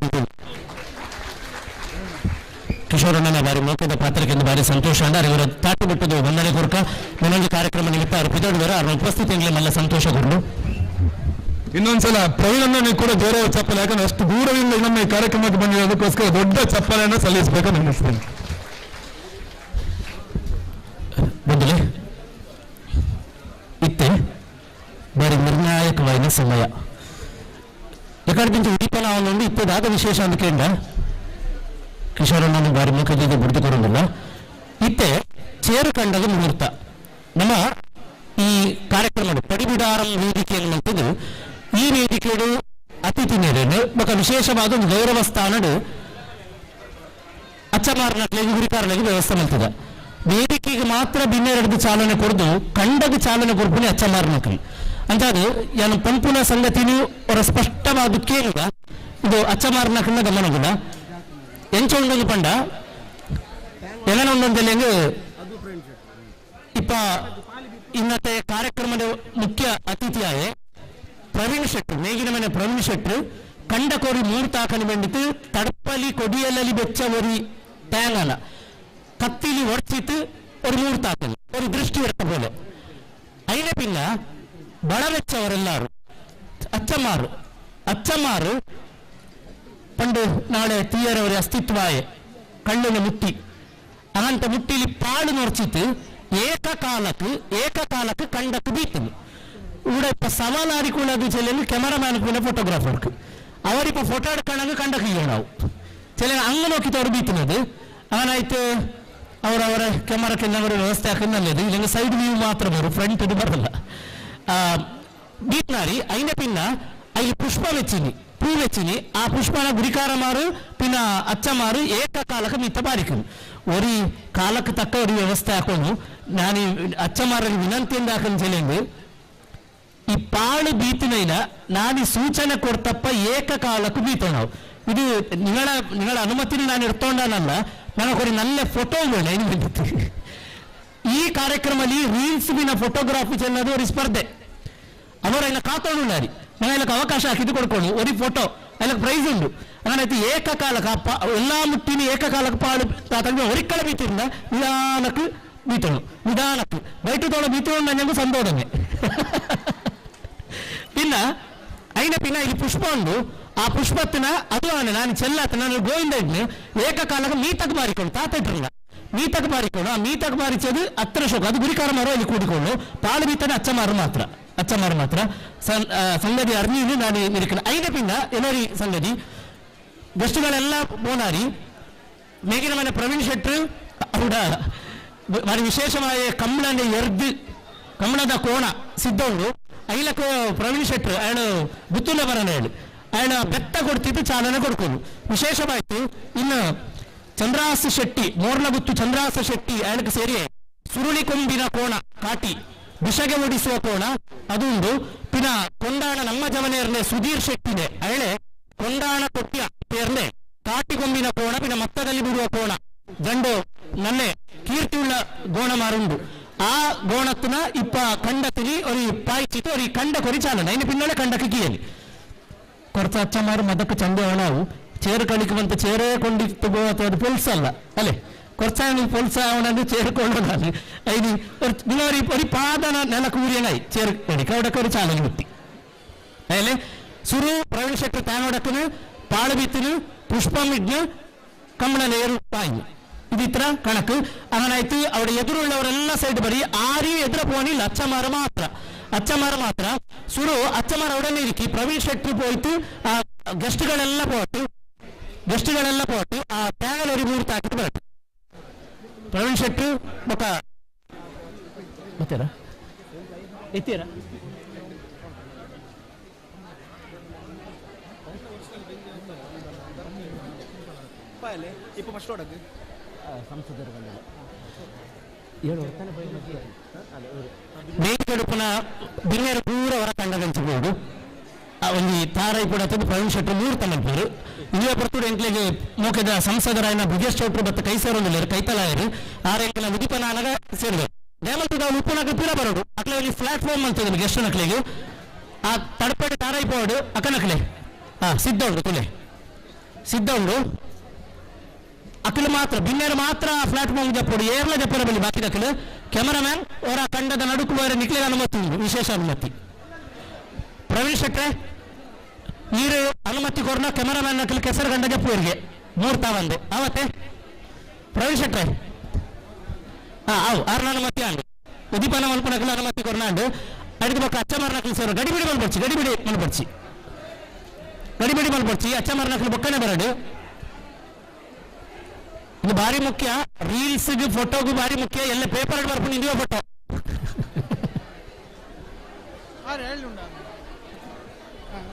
ಕಿಶೋರಣ್ಣನ ಬಾರಿ ಮೋಕದ ಪಾತ್ರಕ್ಕೆಂದು ಬಾರಿ ಸಂತೋಷ ಅಂದ ಇವರ ತಾಟು ಬಿಟ್ಟದು ವಂದನೆ ಕೊರ್ಕ ಇನ್ನೊಂದು ಕಾರ್ಯಕ್ರಮ ನಿಮಿತ್ತ ಅವರು ಪಿದಡುವರ ಅವರ ಉಪಸ್ಥಿತಿಯಲ್ಲಿ ಮಲ್ಲ ಸಂತೋಷ ಕೊಡಲು. ಇನ್ನೊಂದ್ಸಲ ಪ್ರವೀಣ್ ಕೂಡ ಜೋರಾದ ಚಪ್ಪಲೆ, ಯಾಕಂದ್ರೆ ಅಷ್ಟು ದೂರದಿಂದ ಇನ್ನೊಮ್ಮೆ ಈ ಕಾರ್ಯಕ್ರಮಕ್ಕೆ ಬಂದಿರೋದಕ್ಕೋಸ್ಕರ ದೊಡ್ಡ ಚಪ್ಪಲೆಯನ್ನು ಸಲ್ಲಿಸಬೇಕಂತ ಅನ್ನಿಸ್ತೇನೆ. ಬಂದಲೆ ಇತ್ತೆ ಬಾರಿ ನಿರ್ಣಾಯಕವಾದ ಸಮಯ ಎಕಡೆ ಉದೀಪನ ಅವನೊಂದು ಇತ್ತದಾದ ವಿಶೇಷ ಅಂದ್ಕೊಂಡ ಕಿಶೋರಣ್ಣನ ಬಾರಿ ಮುಖದಿಂದ ಬಿಡ್ದು ಕೊಡೋದಿಲ್ಲ. ಇತ್ತೆ ಚೇರು ಕಂಡದ ಮುಹೂರ್ತ ನಮ್ಮ ಈ ಕಾರ್ಯಕ್ರಮ ಪಡಿಬಿಡಾರಂ ವೇದಿಕೆ ಅನ್ನುವಂಥದ್ದು. ಈ ವೇದಿಕೆಯು ಅತಿಥಿ ನೆರೆನು ಬೊಕ ವಿಶೇಷವಾದ ಒಂದು ಗೌರವ ಸ್ಥಾನಡು ಅಚ್ಚಮಾರನಟ್ಲೆಗೆ ಗುರಿಕಾರನಿಗೆ ವ್ಯವಸ್ಥೆ ಮಲ್ತದ. ವೇದಿಕೆಗೆ ಮಾತ್ರ ಬಿನ್ನೆರಡು ಚಾಲನೆ ಕೊಡ್ದು ಕಂಡಗ ಚಾಲನೆ ಕೊಡ್ಪುನಿ ಅಚ್ಚಮಾರನಕಲಿ ಅಂತಾದು ಯಾನು ಪಂಪುನ ಸಂಗತಿನೂ ಅವರ ಸ್ಪಷ್ಟವಾದ ಕೇಳುಗ ಇದು ಅಚ್ಚಮಾರನಕನ್ನ ಗಮನಗುಣ ಎಂಚ ಉಂಡೊಂದು ಪಂಡ ಎಲನ ಉಂಡೊಂದೆಲೆಂಗ್ ಇಪ್ಪ ಇನ್ನತೆ ಕಾರ್ಯಕ್ರಮದ ಮುಖ್ಯ ಅತಿಥಿಯಾಯೆ ಪ್ರವೀಣ್ ಶೆಟ್ರು, ಮೇಗಿನ ಮನೆ ಪ್ರವೀಣ್ ಶೆಟ್ರು ಕಂಡ ಕೋರಿ ಮೂರ್ತಾಕನಿ ಬಂದಿತ್ತು ತಡಪಲಿ ಕೊಡಿಯಲ್ಲಲ್ಲಿ ಬೆಚ್ಚ ಒರಿ ಟ್ಯಾಂಗನ ಕತ್ತಿಲಿ ಒಡ್ಚಿತ್ತು ஒரு ಮೂರ್ತಾಕನಿ ஒரு ದೃಷ್ಟಿ ಇರ್ತ ಬೋಲೆ ಐನ ಪಿನ್ನ ಬಳ ಬೆಚ್ಚವರೆಲ್ಲಾರು ಅಚ್ಚಮಾರು ಅಚ್ಚಮಾರು ಪಂಡು ನಾಳೆ ತೀಯರವರ ಅಸ್ತಿತ್ವಾಯೆ ಕಣ್ಣಿನ ಮುಟ್ಟಿ ಅನಂತ ಮುಟ್ಟಿಲಿ ಪಾಳು ನೊರ್ಚಿತ್ತು ಏಕಕಾಲಕ್ಕೆ ಏಕಕಾಲಕ್ಕೆ ಕಂಡಕ್ಕೆ ಬೀತನು ഇവിടെ ഇപ്പൊ സവാലാരിക്കുള്ളത് ചെല്ലുന്നു ക്യാമറമാൻ പിന്നെ ഫോട്ടോഗ്രാഫർക്ക് അവരിപ്പോ ഫോട്ടോ എടുക്കണമെങ്കിൽ കണ്ടൊക്കെ ചെയ്യണാവും ചില അങ്ങ് നോക്കി തോർബീത്തുന്നത് അങ്ങനായിട്ട് അവർ അവരെ ക്യാമറക്കെല്ലാം ഒരു വ്യവസ്ഥ ആക്കുന്നല്ലത് ഇല്ലെങ്കിൽ സൈഡ് വ്യൂ മാത്രം വരും, ഫ്രണ്ട് ഇത് ಬರಲ್ಲ. ಬೀತ್ನಾರಿ അതിന്റെ പിന്നെ അതിൽ പുഷ്പ വെച്ചിനി പൂ വെച്ചിനി ആ പുഷ്പന ഗുരിക്കാരന്മാര് പിന്നെ അച്ഛന്മാര് ഏകകാലക്ക് മിത്ത പാലിക്കും ഒരു കാലക്ക് തക്ക ഒരു വ്യവസ്ഥ ആക്കുന്നു. ഞാൻ ഈ അച്ഛന്മാരുടെ വിനന്തി എന്താക്കുന്ന ചെല്ലെങ്കിൽ ಈ ಪಾಳು ಬೀತಿನೈನ ನಾನು ಸೂಚನೆ ಕೊಡ್ತಪ್ಪ ಏಕಕಾಲಕ್ಕೂ ಬೀತಣವು ಇದು ನಿಗಳ ನಿಗಳ ಅನುಮತಿನ ನಾನು ಇಡ್ತೊಂಡನಲ್ಲ ನನಗೆ ನಲ್ಲ ಫೋಟೋ ಬೇಡ ಏನು ಬಂದಿತ್ತು. ಈ ಕಾರ್ಯಕ್ರಮದಲ್ಲಿ ರೀಲ್ಸ್ ಬಿನ ಫೋಟೋಗ್ರಾಫಿ ಚೆನ್ನದು ഒരു ಸ್ಪರ್ಧೆ ಅವರೆಲ್ಲ ಕಾತೊಂಡುಳ್ಳಾರಿ ನಾನು ಅವಕಾಶ ಹಾಕಿದ್ದು ಕೊಡ್ಕೊಂಡು ഒരു ಫೋಟೋ അതിൽ ಪ್ರೈಸ್ ಉಂಡು അങ്ങനെ ಏಕಕಾಲಕ್ಕೆ ಎಲ್ಲಾ ಮುಟ್ಟಿನ ಏಕಕಾಲಕ್ಕೆ ಪಾಳು ಒರಿಕ್ಕಳ ಬೀತಿರಿಂದ ನಿಧಾನಕ್ಕೆ ಬೀತಣು ನಿಧಾನಕ್ಕೆ ಬೈಟು ತೋಳ ಬೀತೊಂಡು ನಂಗೆ ಸಂತೋಷನೆ. പിന്ന അതിനെ പിന്നെ ഈ പുഷ്പം ഉണ്ട് ആ പുഷ്പത്തിന് അതുമാണ് ഞാൻ ചെല്ലാത്ത ഞാൻ ഗോവിന്ദന് ഏകകാലക്ക് മീത്തക്ക് മാറിക്കൊണ്ട് താത്തിട്ടില്ല മീത്തക്ക് മാറിക്കൊണ്ട് ആ മീത്തക്ക് മാറിച്ചത് അത്ര ശോകം അത് ഗുരിക്കാരന്മാരോ അതിൽ കൂടിക്കൊള്ളു പാല് മീത്തന് അച്ഛന്മാർ മാത്രം അച്ഛന്മാർ മാത്രം സംഗതി അറിഞ്ഞു ഞാൻ ഇരിക്കുന്നത്. അതിന്റെ പിന്നെ എന്നൊരു സംഗതി ഗസ്റ്റുകളെല്ലാം പോനാരി മേഘിന മനെ പ്രവീൺ ഷെട്ടർ അവിടെ വളരെ വിശേഷമായ കമ്മളന്റെ എർദ് കമ്മളದ ಕೋಣ ಸಿದ್ಧ ಉಂಡು ಐಲಕ್ಕ ಪ್ರವೀಣ್ ಶೆಟ್ರು ಅಯಳು ಗುತ್ತುಲ ಬರನ ಹೇಳಿ ಅಯಳ ಬೆತ್ತ ಕೊಡ್ತಿದ್ದು ಚಾಲನೆ ಕೊಡ್ಕೊಂಡು ವಿಶೇಷವಾಯ್ತು. ಇನ್ನು ಚಂದ್ರಾಸ ಶೆಟ್ಟಿ ಮೋರ್ಲಗುತ್ತು ಚಂದ್ರಾಸ ಶೆಟ್ಟಿ ಅಯಳಕ್ಕೆ ಸೇರಿ ಸುರುಳಿ ಕೊಂಬಿನ ಕೋಣ ಕಾಟಿ ಬಿಷಗೆ ಓಡಿಸುವ ಕೋಣ ಅದು ಉಂಡು. ಪಿನ ಕೊಂಡಾಣ ನಮ್ಮ ಜವನೇರ್ನೆ ಸುಧೀರ್ ಶೆಟ್ಟಿದೆ ಅಯಳೆ ಕೊಂಡಾಣ ಕೊಟ್ಯ ಪೇರ್ನೆ ಕಾಟಿಕೊಂಬಿನ ಕೋಣ ಪಿನ ಮತ್ತದಲ್ಲಿ ಬಿಡುವ ಕೋಣ ಜಂಡು ನನ್ನೆ ಕೀರ್ತಿಯುಳ್ಳ ಗೋಣ ಮಾರುಂಡು ಆ ಗೋಣತ್ತಿನ ಇಪ್ಪ ಕಂಡತಿನಿ ഒരു ಪಾಯ್ಚಿತ್ತು ഒരു ಕಂಡ ಕೊರಿ ಚಾಲನೆ ಇನ್ನು പിന്നാലെ ಕಂಡಕ್ಕೆ ಕೀಯಲಿ കുറച്ച് അച്ഛന്മാർ മതക്ക് ചന്തയാണാവും ചേറ് കളിക്കുമ്പത്തെ ചേറേ കൊണ്ടിട്ട് പോകാത്ത ഒരു പൊൽസല്ല അല്ലേ കുറച്ചാണ് പൊൽസാവണമെങ്കിൽ ചേറ് കൊള്ളുന്നതാണ് അതിന് ഒരു നിങ്ങൾ ഒരു പാതന നിലക്കൂരിയനായി ചേറ് കളിക്കുക അവിടെയൊക്കെ ഒരു ചാലന കിട്ടി അല്ലേ സുരു പ്രവീൺ ഷെട്ടി താനോടക്കിന് പാളവിത്തിന് പുഷ്പം ഇಡ್ನು കമ്മളನೇರು ಪಾಯಿ ಇದು ಇತ್ರ ಕಣಕ್ അങ്ങനായിട്ട് അവിടെ എതിരുള്ളവരെല്ലാം സൈഡ് ಬರಿ ಆರಿ ಎದುರ പോണില്ല അച്ഛന്മാർ ಮಾತ್ರ ಅಚ್ಚಮಾರ ಮಾತ್ರ ಸುರು ಅಚ್ಚಮಾರ ಉಡನೆ ಇರಿಕಿ ಪ್ರವೀಣ್ ಶೆಟ್ಟಿ പോയിട്ട് ಆ ಗೆಸ್ಟ್ಗಳೆಲ್ಲ പോയിട്ട് ಗೆಸ್ಟ್ಗಳೆಲ್ಲ പോയിട്ട് ಆ ಟ್ಯಾಗಲ್ ഒരു ಮೂರ್ತ ಹಾಕಿಟ್ಟು ಬರತ್ತೆ ಪ್ರವೀಣ್ ಶೆಟ್ಟಿ ಮತ್ತ ಮತ್ತೇರ ಎತ್ತೀರಾ ಇಪ್ಪ ಫಸ್ಟ್ ಒಡಗು ಮೇಲ್ಗಡುಪುನ ಬಿನ್ನೆರ ಪೂರ ಹೊರ ಕಂಡದಂಚಬಹುದು. ಒಂಜಿ ತಾರೈ ಕೂಡ ಪ್ರವೀಣ್ ಶೆಟ್ಟಿ ಮೂರ್ತ ಮಲ್ಪುವರು. ಇಂದುವೆ ಪೊರ್ತುಡು ಎಂಕ್ಲೆಗ್ ಮೋಕೆದ ಸಂಸದರಾಯನ ಬ್ರಿಜೇಶ್ ಚೌಟ್ರು ಬತ್ತ ಕೈ ಸೇರೊಂದುಲ್ಲೆರ್ ಕೈತಲಾಯೆರ್ ಆರ್ ಎಂಕ್ಲ ಉದಿಪನ ಆನಗ ಸೇರುವೆ. ದೇಮಲ್ತದ ಉಪ್ಪುನಕ ಪಿರ ಬರೋಡು ಅಕ್ಲೆ ಒಂಜಿ ಪ್ಲಾಟ್ಫಾರ್ಮ್ ಮಲ್ತದ ಗೆಸ್ಟ್ ನಕ್ಲೆಗ್ ಆ ತಡಪಡೆ ತಾರೈ ಪೋಡು ಅಕ್ಕನಕ್ಲೆ ಹಾ ಸಿದ್ಧ ಉಂಡು ತುಲೆ ಸಿದ್ಧ ಉಂಡು ಅಕ್ಲು ಮಾತ್ರ ಬಿನ್ನೇರು ಮಾತ್ರ ಪ್ಲಾಟ್ಫಾರ್ಮ್ ಜಪ್ಪೋಡು ಏರ್ಲ ಜಪ್ಪರ ಬಲ್ಲಿ ಬಾಕಿ ದಕ್ಕಲು ಕ್ಯಾಮರಾಮ್ಯಾನ್ ಅವರ ತಂಡದ ನಡುಕು ಬೇರೆ ನಿಕ್ಲೆಗ್ ಅನುಮತಿ ಉಂಡು ವಿಶೇಷ ಅನುಮತಿ. ಪ್ರವೀಣ್ ಶೆಟ್ರೆ ನೀರು ಅನುಮತಿ ಕೊರ್ನ ಕ್ಯಾಮರಾಮ್ಯಾನ್ ನಕಲು ಕೆಸರು ಗಂಡ ಜಪ್ಪುವರಿಗೆ ಮೂರ್ತಾ ಬಂದೆ ಆವತ್ತೆ ಪ್ರವೀಣ್ ಶೆಟ್ರೆ ಹಾ ಅವು ಆರ್ನ ಅನುಮತಿ ಅಂಡು ಉದೀಪನ ಮಲ್ಪನಕಲು ಅನುಮತಿ ಕೊರ್ನ ಅಂಡು ಅಡಿದ ಬೊಕ್ಕ ಅಚ್ಚಮಾರ್ ನಕಲು ಸೇರು ಗಡಿಬಿಡಿ ಮಲ್ಪೊಡ್ಚಿ ಗಡಿಬಿಡಿ ಮಲ್ಪೊಡ್ಚಿ ಗಡಿಬಿಡಿ ಮಲ್ಪೊಡ್ಚಿ ಅಚ್ಚಮಾರ್ ನಕಲು ಬೊಕ್ಕನೆ ಬರಡು. ಇದು ಭಾರಿ ಮುಖ್ಯ ರೀಲ್ಸ್ ಫೋಟೋಗೂ ಭಾರಿ ಮುಖ್ಯ ಎಲ್ಲ ಪೇಪರ್ ಬರ್ಕೊಂಡು ಇಂದುವೆ ಫೋಟೋ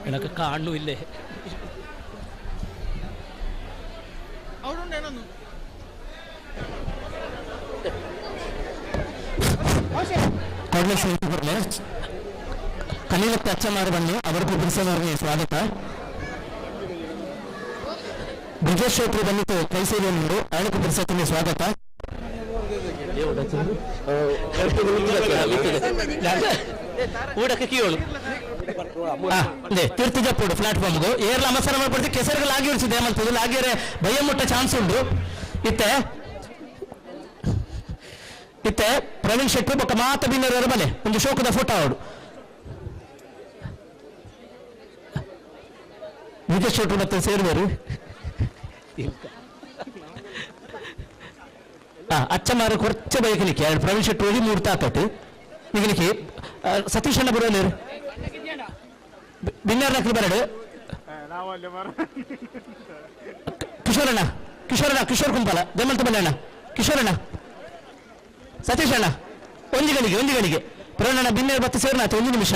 எனக்கு ಕಾಣು ಇಲ್ಲೇ ಕಲೀಲಕ್ಕೆ ಅಚ್ಚಮಾರು ಬನ್ನಿ ಅವರಿಗೂ ಬಿಡಿಸೋದವರಿಗೆ ಸ್ವಾಗತ. ಬ್ರಿಜೇಶ್ ಶೆಟ್ಟಿ ಬಂದಿತ್ತು ಕೈಸೇರಿಯವರು ಅಳಕು ಬಿಡಿಸೋಕೆ ಸ್ವಾಗತ. ಊಟಕ್ಕೆ ಕೀಳು ತೀರ್ಥ ಜಪ್ಪುಡು ಪ್ಲಾಟ್ಫಾರ್ಮ್ಗು ಏರ್ಲ ಅವಸರ ಮಾಡ್ಬಿಡ್ತು ಕೆಸರುಗಳು ಲಾಗಿ ಉಳಿಸಿದೆ ಮಲ್ತದು ಲಾಗಿಯರೆ ಭಯ ಮುಟ್ಟ ಚಾನ್ಸ್ ಉಂಟು. ಇತ್ತೆ ಇತ್ತೆ ಪ್ರವೀಣ್ ಶೆಟ್ಟಿ ಬೊಕ್ಕ ಮಾತ ಬಿನ್ನರು ಬಲೆ ಒಂದು ಶೋಕದ ಫೋಟೋ ಅವಡು. ಬ್ರಿಜೇಶ್ ಶೆಟ್ಟಿ ಮತ್ತೆ ಸೇರುವರು. ಅಚ್ಚಮಾರು ಕೊರ್ಚ ಬೈಕಲಿಕ್ಕೆ ಎರಡು ಪ್ರವೀಣ್ ಶೆಟ್ಟಿ ಹೋಗಿ ಮೂರು ತಾಕಟ್ಟು ಈಗಲಿಕ್ಕೆ ಸತೀಶ್ ಅಣ್ಣ ಬರೋಲೇರು ಬಿನ್ನರ್ ನಕಲು ಬರಡು ಕಿಶೋರಣ್ಣ ಕಿಶೋರಣ್ಣ ಕಿಶೋರ್ ಕುಂಪಲ ದೇಮಲ್ತ ಬಲ್ಲಣ್ಣ ಕಿಶೋರಣ್ಣ ಸತೀಶ್ ಅಣ್ಣ ಒಂದು ಗಳಿಗೆ ಒಂದು ಗಳಿಗೆ ಪ್ರವೀಣಣ್ಣ ಬಿನ್ನೇರು ಬತ್ತು ಸೇರ್ನಾತು ಒಂದು ನಿಮಿಷ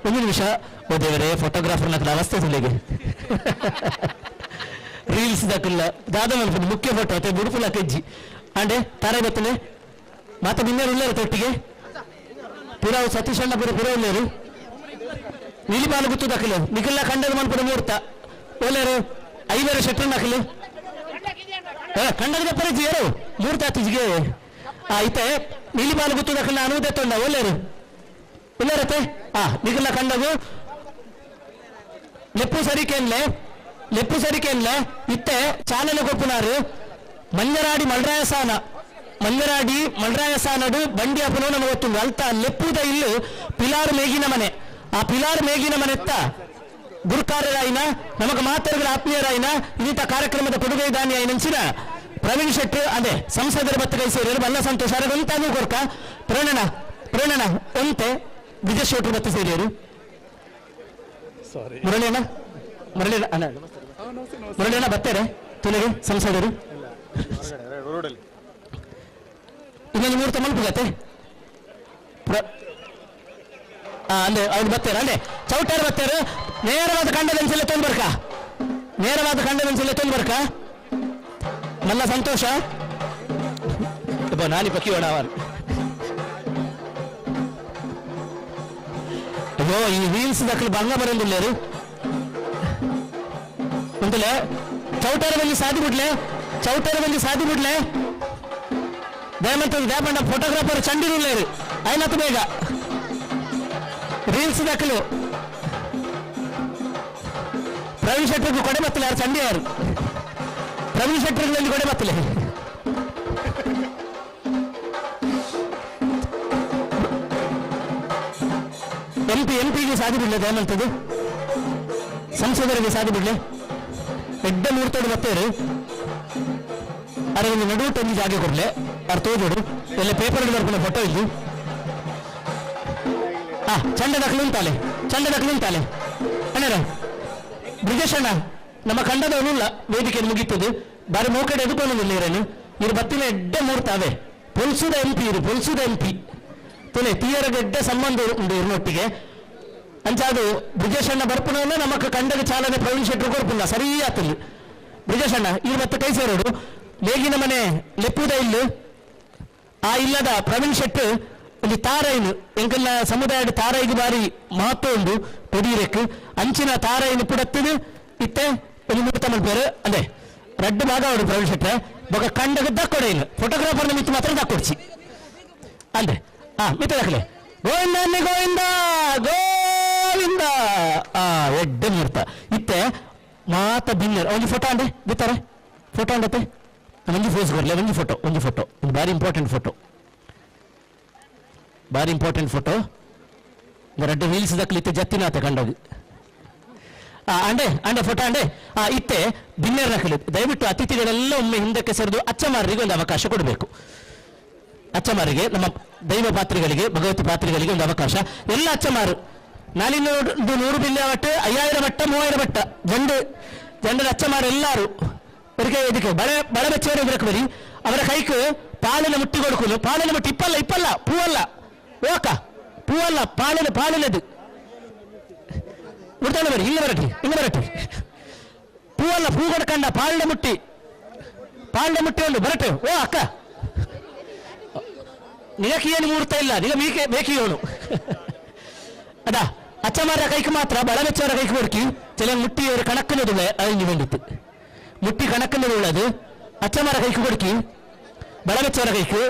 ಒಂದು ನಿಮಿಷ. ಓ ದೇವರೇ ಫೋಟೋಗ್ರಾಫರ್ ನಕಲ ಅವಸ್ಥೆ ಸುಳ್ಳಿಗೆ ರೀಲ್ಸ್ ದಕ್ಕಲ್ಲ ದಾದ ಮಲ್ಪುಂಡು ಮುಖ್ಯ ಫೋಟೋ ಅತ್ತೆ ಬುಡುಪುಲ ಕೆಜ್ಜಿ ಅಂಡೆ ತಾರೇ ಬತ್ತನೆ ಮಾತ ಬಿನ್ನೇರು ಉಳ್ಳೇರು ತೊಟ್ಟಿಗೆ ಪುರಾವು ಸತೀಶ್ ಅಣ್ಣ ಪುರ ಪುರ ಉಳ್ಳೇರು ನೀಲಿಪಾಲು ಗುತ್ತು ದಕ್ಕಲು ನಿಖಿಲ್ಲ ಕಂಡದ ಮನ್ಪುರ ಮೂರ್ತ ಒಳ್ಳೆಯರು ಐವರು ಶೆಟ್ರು ನಕಲು ಕಂಡದ ಪರಿಚಯ ಏರು ಮೂರ್ತ ಆತಿಜಿಗೆ ಐತೆ ನೀಲಿಪಾಲು ಗುತ್ತು ದಕ್ಕಲ ಅನುವುದೇ ತೊಂಡ ಒಳ್ಳೆಯರು ಉಳ್ಳೇರತ್ತೆ ಆ ನಿಖಿಲ್ಲ ಕಂಡಗು ಲೆಪ್ಪು ಸರಿಕೆನ್ಲೆ ಲೆಪ್ಪು ಸರಿಕೆನ್ಲೆ ಇತ್ತೆ ಚಾಲನೆ ಕೊಪ್ಪುನಾರು ಮಂಜರಾಡಿ ಮಲ್ರಾಯಸಾನ ಮಂಜರಾಡಿ ಮಲ್ರಾಯಸಾನಡು ಬಂಡಿ ಅಪ್ಪನೋ ನಮಗೆ ಗೊತ್ತುಂಡು ಅಲ್ತ ಲೆಪ್ಪುದ ಇಲ್ಲು ಪಿಲಾರು ಮೇಗಿನ ಮನೆ ಆ ಪಿಲಾರ್ ಮೇಗಿನ ಮನೆತ್ತ ಗುರುಕಾರರಾಯಿನ ನಮಗ ಮಾತರುಗಳ ಆತ್ಮೀಯರಾಯಿನ ಇನ್ನಿತ ಕಾರ್ಯಕ್ರಮದ ಕೊಡುಗೆ ದಾನಿ ಐನಂಚಿನ ಪ್ರವೀಣ್ ಶೆಟ್ಟಿ ಅದೇ ಸಂಸದರ ಬತ್ತ ಕೈ ಸೇರಿದರು ಬಲ್ಲ ಸಂತೋಷ ಒಂತಾನು ಕೊರ್ಕ ಪ್ರೇಣನ ಪ್ರೇಣನ ಒಂತೆ ಬ್ರಿಜೇಶ್ ಶೆಟ್ಟಿ ಬತ್ತ ಸೇರಿಯರು. ಮುರಳಿಯಣ್ಣ ಮುರಳಿ ಅಣ್ಣ ಮುರಳಿಯಣ್ಣ ಬರ್ತಾರೆ ತುಲಿಗೆ ಸಂಸದರು ಇನ್ನೊಂದು ಮೂರ್ತ ಮಲ್ಪುಗತ್ತೆ ಅಂದ್ರೆ ಅವ್ರು ಬರ್ತಾರೆ ಅಂದ್ರೆ ಚೌಟಾರು ಬರ್ತಾರೆ ನೇರವಾದ ಕಂಡದ ತೊಂಬರ್ಕ ನೇರವಾದ ಕಂಡದ ತೊಂಬರ್ಕ ಮಲ್ಲ ಸಂತೋಷ ನಾನಿ ಪಕ್ಕಿ ಅವನು. ಅಯ್ಯೋ ಈ ರೀಲ್ಸ್ ದಕ್ಕಲು ಬಂಗ ಬರೋದಿಲ್ಲೇರು ಒಂದಲೇ ಚೌಟಾರ ಬಂದು ಸಾಧಿ ಬಿಡ್ಲೆ ಚೌಟಾರ ಬಂದು ಸಾಧಿ ಬಿಡ್ಲೆ ದಯಮಂತ ದಯಪಂಡ ಫೋಟೋಗ್ರಾಫರ್ ಚಂಡಿರುಲ್ಲೇರು అయినట్టు ಬೇಗ ರೀಲ್ಸ್ ದಕ್ಕಲು ಪ್ರವೀಣ್ ಶೆಟ್ಟಿಗೆ ಕೊಡೆ ಬತ್ತಲೆ ಯಾರು ಚಂಡಿ ಯಾರು ಪ್ರವೀಣ್ ಶೆಟ್ಟರ್ಗಳಲ್ಲಿ ಕೊಡೆ ಬತ್ತಲೆ ಎಂಪಿ ಎಂಪಿಗೆ ಸಾಧಿ ಬಿಡ್ಲೆ ದಯಮಂತದ್ದು ಸಂಸದರಿಗೆ ಸಾಧಿ ಬಿಡ್ಲೆ ಎಡ್ಡೆ ಮೂರ್ತೋಡು ಬತ್ತೇರು ಅರೆ ಒಂದು ನಡುವು ಒಂದು ಜಾಗೆ ಕೊಡ್ಲೆ ಅವ್ರು ತೋಜೋಡು ಎಲ್ಲ ಪೇಪರ್ ಬರ್ಕೊಂಡು ಫೋಟೋ ಇದ್ದು ಚಂಡ ದಖಲು ಅಂತಾಲೆ ಚಂಡ ದಖಲು ಅಂತಾಲೆ ಅಣ್ಣರ ಬ್ರಿಜೇಶ್ ಅಣ್ಣ ನಮ್ಮ ಕಂಡದವನು ಇಲ್ಲ ವೇದಿಕೆ ಮುಗೀತದೆ ಬಾರಿ ಮೋಕಡೆ ಎದುಕೊಳ್ಳೋದಿಲ್ಲ ಇರೇನು ಇರು ಬತ್ತಿನ ಎಡ್ಡೆ ಮೂರ್ತಾವೆ ಪೊಲ್ಸುದ ಎಂ ಪಿ ಇರು ಪೊಲ್ಸುದ ಎಂ ಪಿ ತುಲೆ ತೀಯರಗೆಡ್ಡೆ ಸಂಬಂಧ ಉಂಟು ಇವ್ರನ್ನೊಟ್ಟಿಗೆ ಅಂಚಾದು ಬ್ರಿಜೇಶ್ ಅಣ್ಣ ಬರ್ಪುನವನ್ನ ನಮ್ಮ ಕಂಡಗ ಚಾಲನೆ ಪ್ರವೀಣ್ ಶೆಟ್ಟರು ಕೊರ್ಪುಲ್ಲ ಸರಿ ಆತಲ್ಲಿ ಬ್ರಿಜೇಶ್ ಅಣ್ಣ ಇರು ಮತ್ತೆ ಕೈ ಸೇರೋಡು ಲೇಗಿನ ಮನೆ ಲೆಪ್ಪುದ ಇಲ್ಲು ಆ ಇಲ್ಲದ ಪ್ರವೀಣ್ ಶೆಟ್ಟಿ ಇಲ್ಲಿ ತಾರೈನು ಎಂಕಲ್ನ ಸಮುದಾಯದ ತಾರೈಗೆ ಬಾರಿ ಮಹತ್ವ ಉಂಟು. ಕೊಡಿಯರೆಕ್ ಅಂಚಿನ ತಾರೈನ್ ಪುಡತ್ತದು ಇತ್ತೆ ಒಂದು ಮುಹೂರ್ತ ಮಲ್ಪೇರು ಅದೇ ರಡ್ಡು ಭಾಗ ಅವಡು ಪ್ರವೀಣ್ ಶೆಟ್ರೆ ಬೊಕ ಕಂಡಗ ದಕ್ಕೊಡೈನು ಫೋಟೋಗ್ರಾಫರ್ನ ಮಿತ್ತು ಮಾತ್ರ ದಕ್ಕೊಡ್ಚಿ ಅಂದೆ ಆ ಮಿತ್ತ ದಕ್ಕಲೆ ಗೋವಿಂದ ಅನ್ನಿ ಗೋವಿಂದ ಗೋವಿಂದ ಆ ಎಡ್ಡೆ ಮುಹೂರ್ತ ಇತ್ತೆ ಮಾತ ಬಿನ್ನರ್ ಒಂಜಿ ಫೋಟೋ ಅಂಡೆ ಬಿತ್ತಾರೆ ಫೋಟೋ ಅಂಡತ್ತೆ ಒಂಜಿ ಫೋಸ್ ಕೊರ್ಲೆ ಒಂಜಿ ಫೋಟೋ ಒಂಜಿ ಫೋಟೋ ಒಂದು ಭಾರಿ ಇಂಪಾರ್ಟೆಂಟ್ ಫೋಟೋ ಭಾರಿ ಇಂಪಾರ್ಟೆಂಟ್ ಫೋಟೋ ರಡ್ಡು ರೀಲ್ಸ್ ದಕ್ಕಲಿತ್ತೆ ಜತ್ತಿನಾತ ಕಂಡೋಗಿ ಅಂಡೆ ಅಂಡೆ ಫೋಟೋ ಅಂಡೆ ಆ ಇತ್ತೆ ಬಿನ್ನೆರ್ ನಕಲಿ ದಯವಿಟ್ಟು ಅತಿಥಿಗಳೆಲ್ಲ ಒಮ್ಮೆ ಹಿಂದಕ್ಕೆ ಸರಿದು ಅಚ್ಚಮಾರರಿಗೆ ಒಂದು ಅವಕಾಶ ಕೊಡಬೇಕು. ಅಚ್ಚಮಾರಿಗೆ ನಮ್ಮ ದೈವ ಪಾತ್ರಿಗಳಿಗೆ ಭಗವತಿ ಪಾತ್ರಿಗಳಿಗೆ ಒಂದು ಅವಕಾಶ. ಎಲ್ಲ ಅಚ್ಚಮಾರು ನಾಲಿನ 100 ಬಿಲ್ಲೆ ಬಟ್ಟ 5000 ಬಟ್ಟ 3000 ಬಟ್ಟ ಜಂಡು ಜಂಡದ ಅಚ್ಚಮಾರು ಎಲ್ಲಾರು ಇದಕ್ಕೆ ಇದಕ್ಕೆ ಬಳೆ ಬಳೆ ಬೆಚ್ಚವರು ಇದಕ್ಕೆ ಬರಿ ಅವರ ಕೈക്ക് ಪಾಲಿನ ಮುಟ್ಟಿ ಕೊಡುಕುಲು ಪಾಲಿನ ಮುಟ್ಟಿ ಇಪ್ಪಲ್ಲ ಇಪ್ಪಲ್ಲ ಪೂವಲ್ಲ ಓಕ ಪೂವಲ್ಲ ಪಾಲಿನ ಪಾಲಿನದು ಉಡ್ತಾನೆ ಬರಿ ಇಲ್ಲ ಬರಟಿ ಇಲ್ಲ ಬರಟಿ ಪೂವಲ್ಲ ಪೂ ಕೊಡ್ಕಂಡ ಪಾಲಿನ ಮುಟ್ಟಿ ಪಾಲಿನ ಮುಟ್ಟಿ ಒಂದು ಬರಟೆ ಓ ಅಕ್ಕ ನಿನಕ್ಕೆ ಏನು ಮುಹೂರ್ತ ಇಲ್ಲ ನಿಗ ಮೀಕೆ ಬೇಕಿಯೋನು ಅದಾ ಅಚ್ಚಮಾರ ಕೈക്ക് ಮಾತ್ರ ಬಳ ಬೆಚ್ಚವರ ಕೈക്ക് കൊടുക്കി ചില മുട്ടി ഒരു കണക്കിനതുള്ള അതിന് വേണ്ടിട്ട് മുട്ടി കണക്കിനതുള്ളത് അച്ചമാര കൈക്ക് കൊടുക്കി ബളവെച്ചവರ കൈക്ക്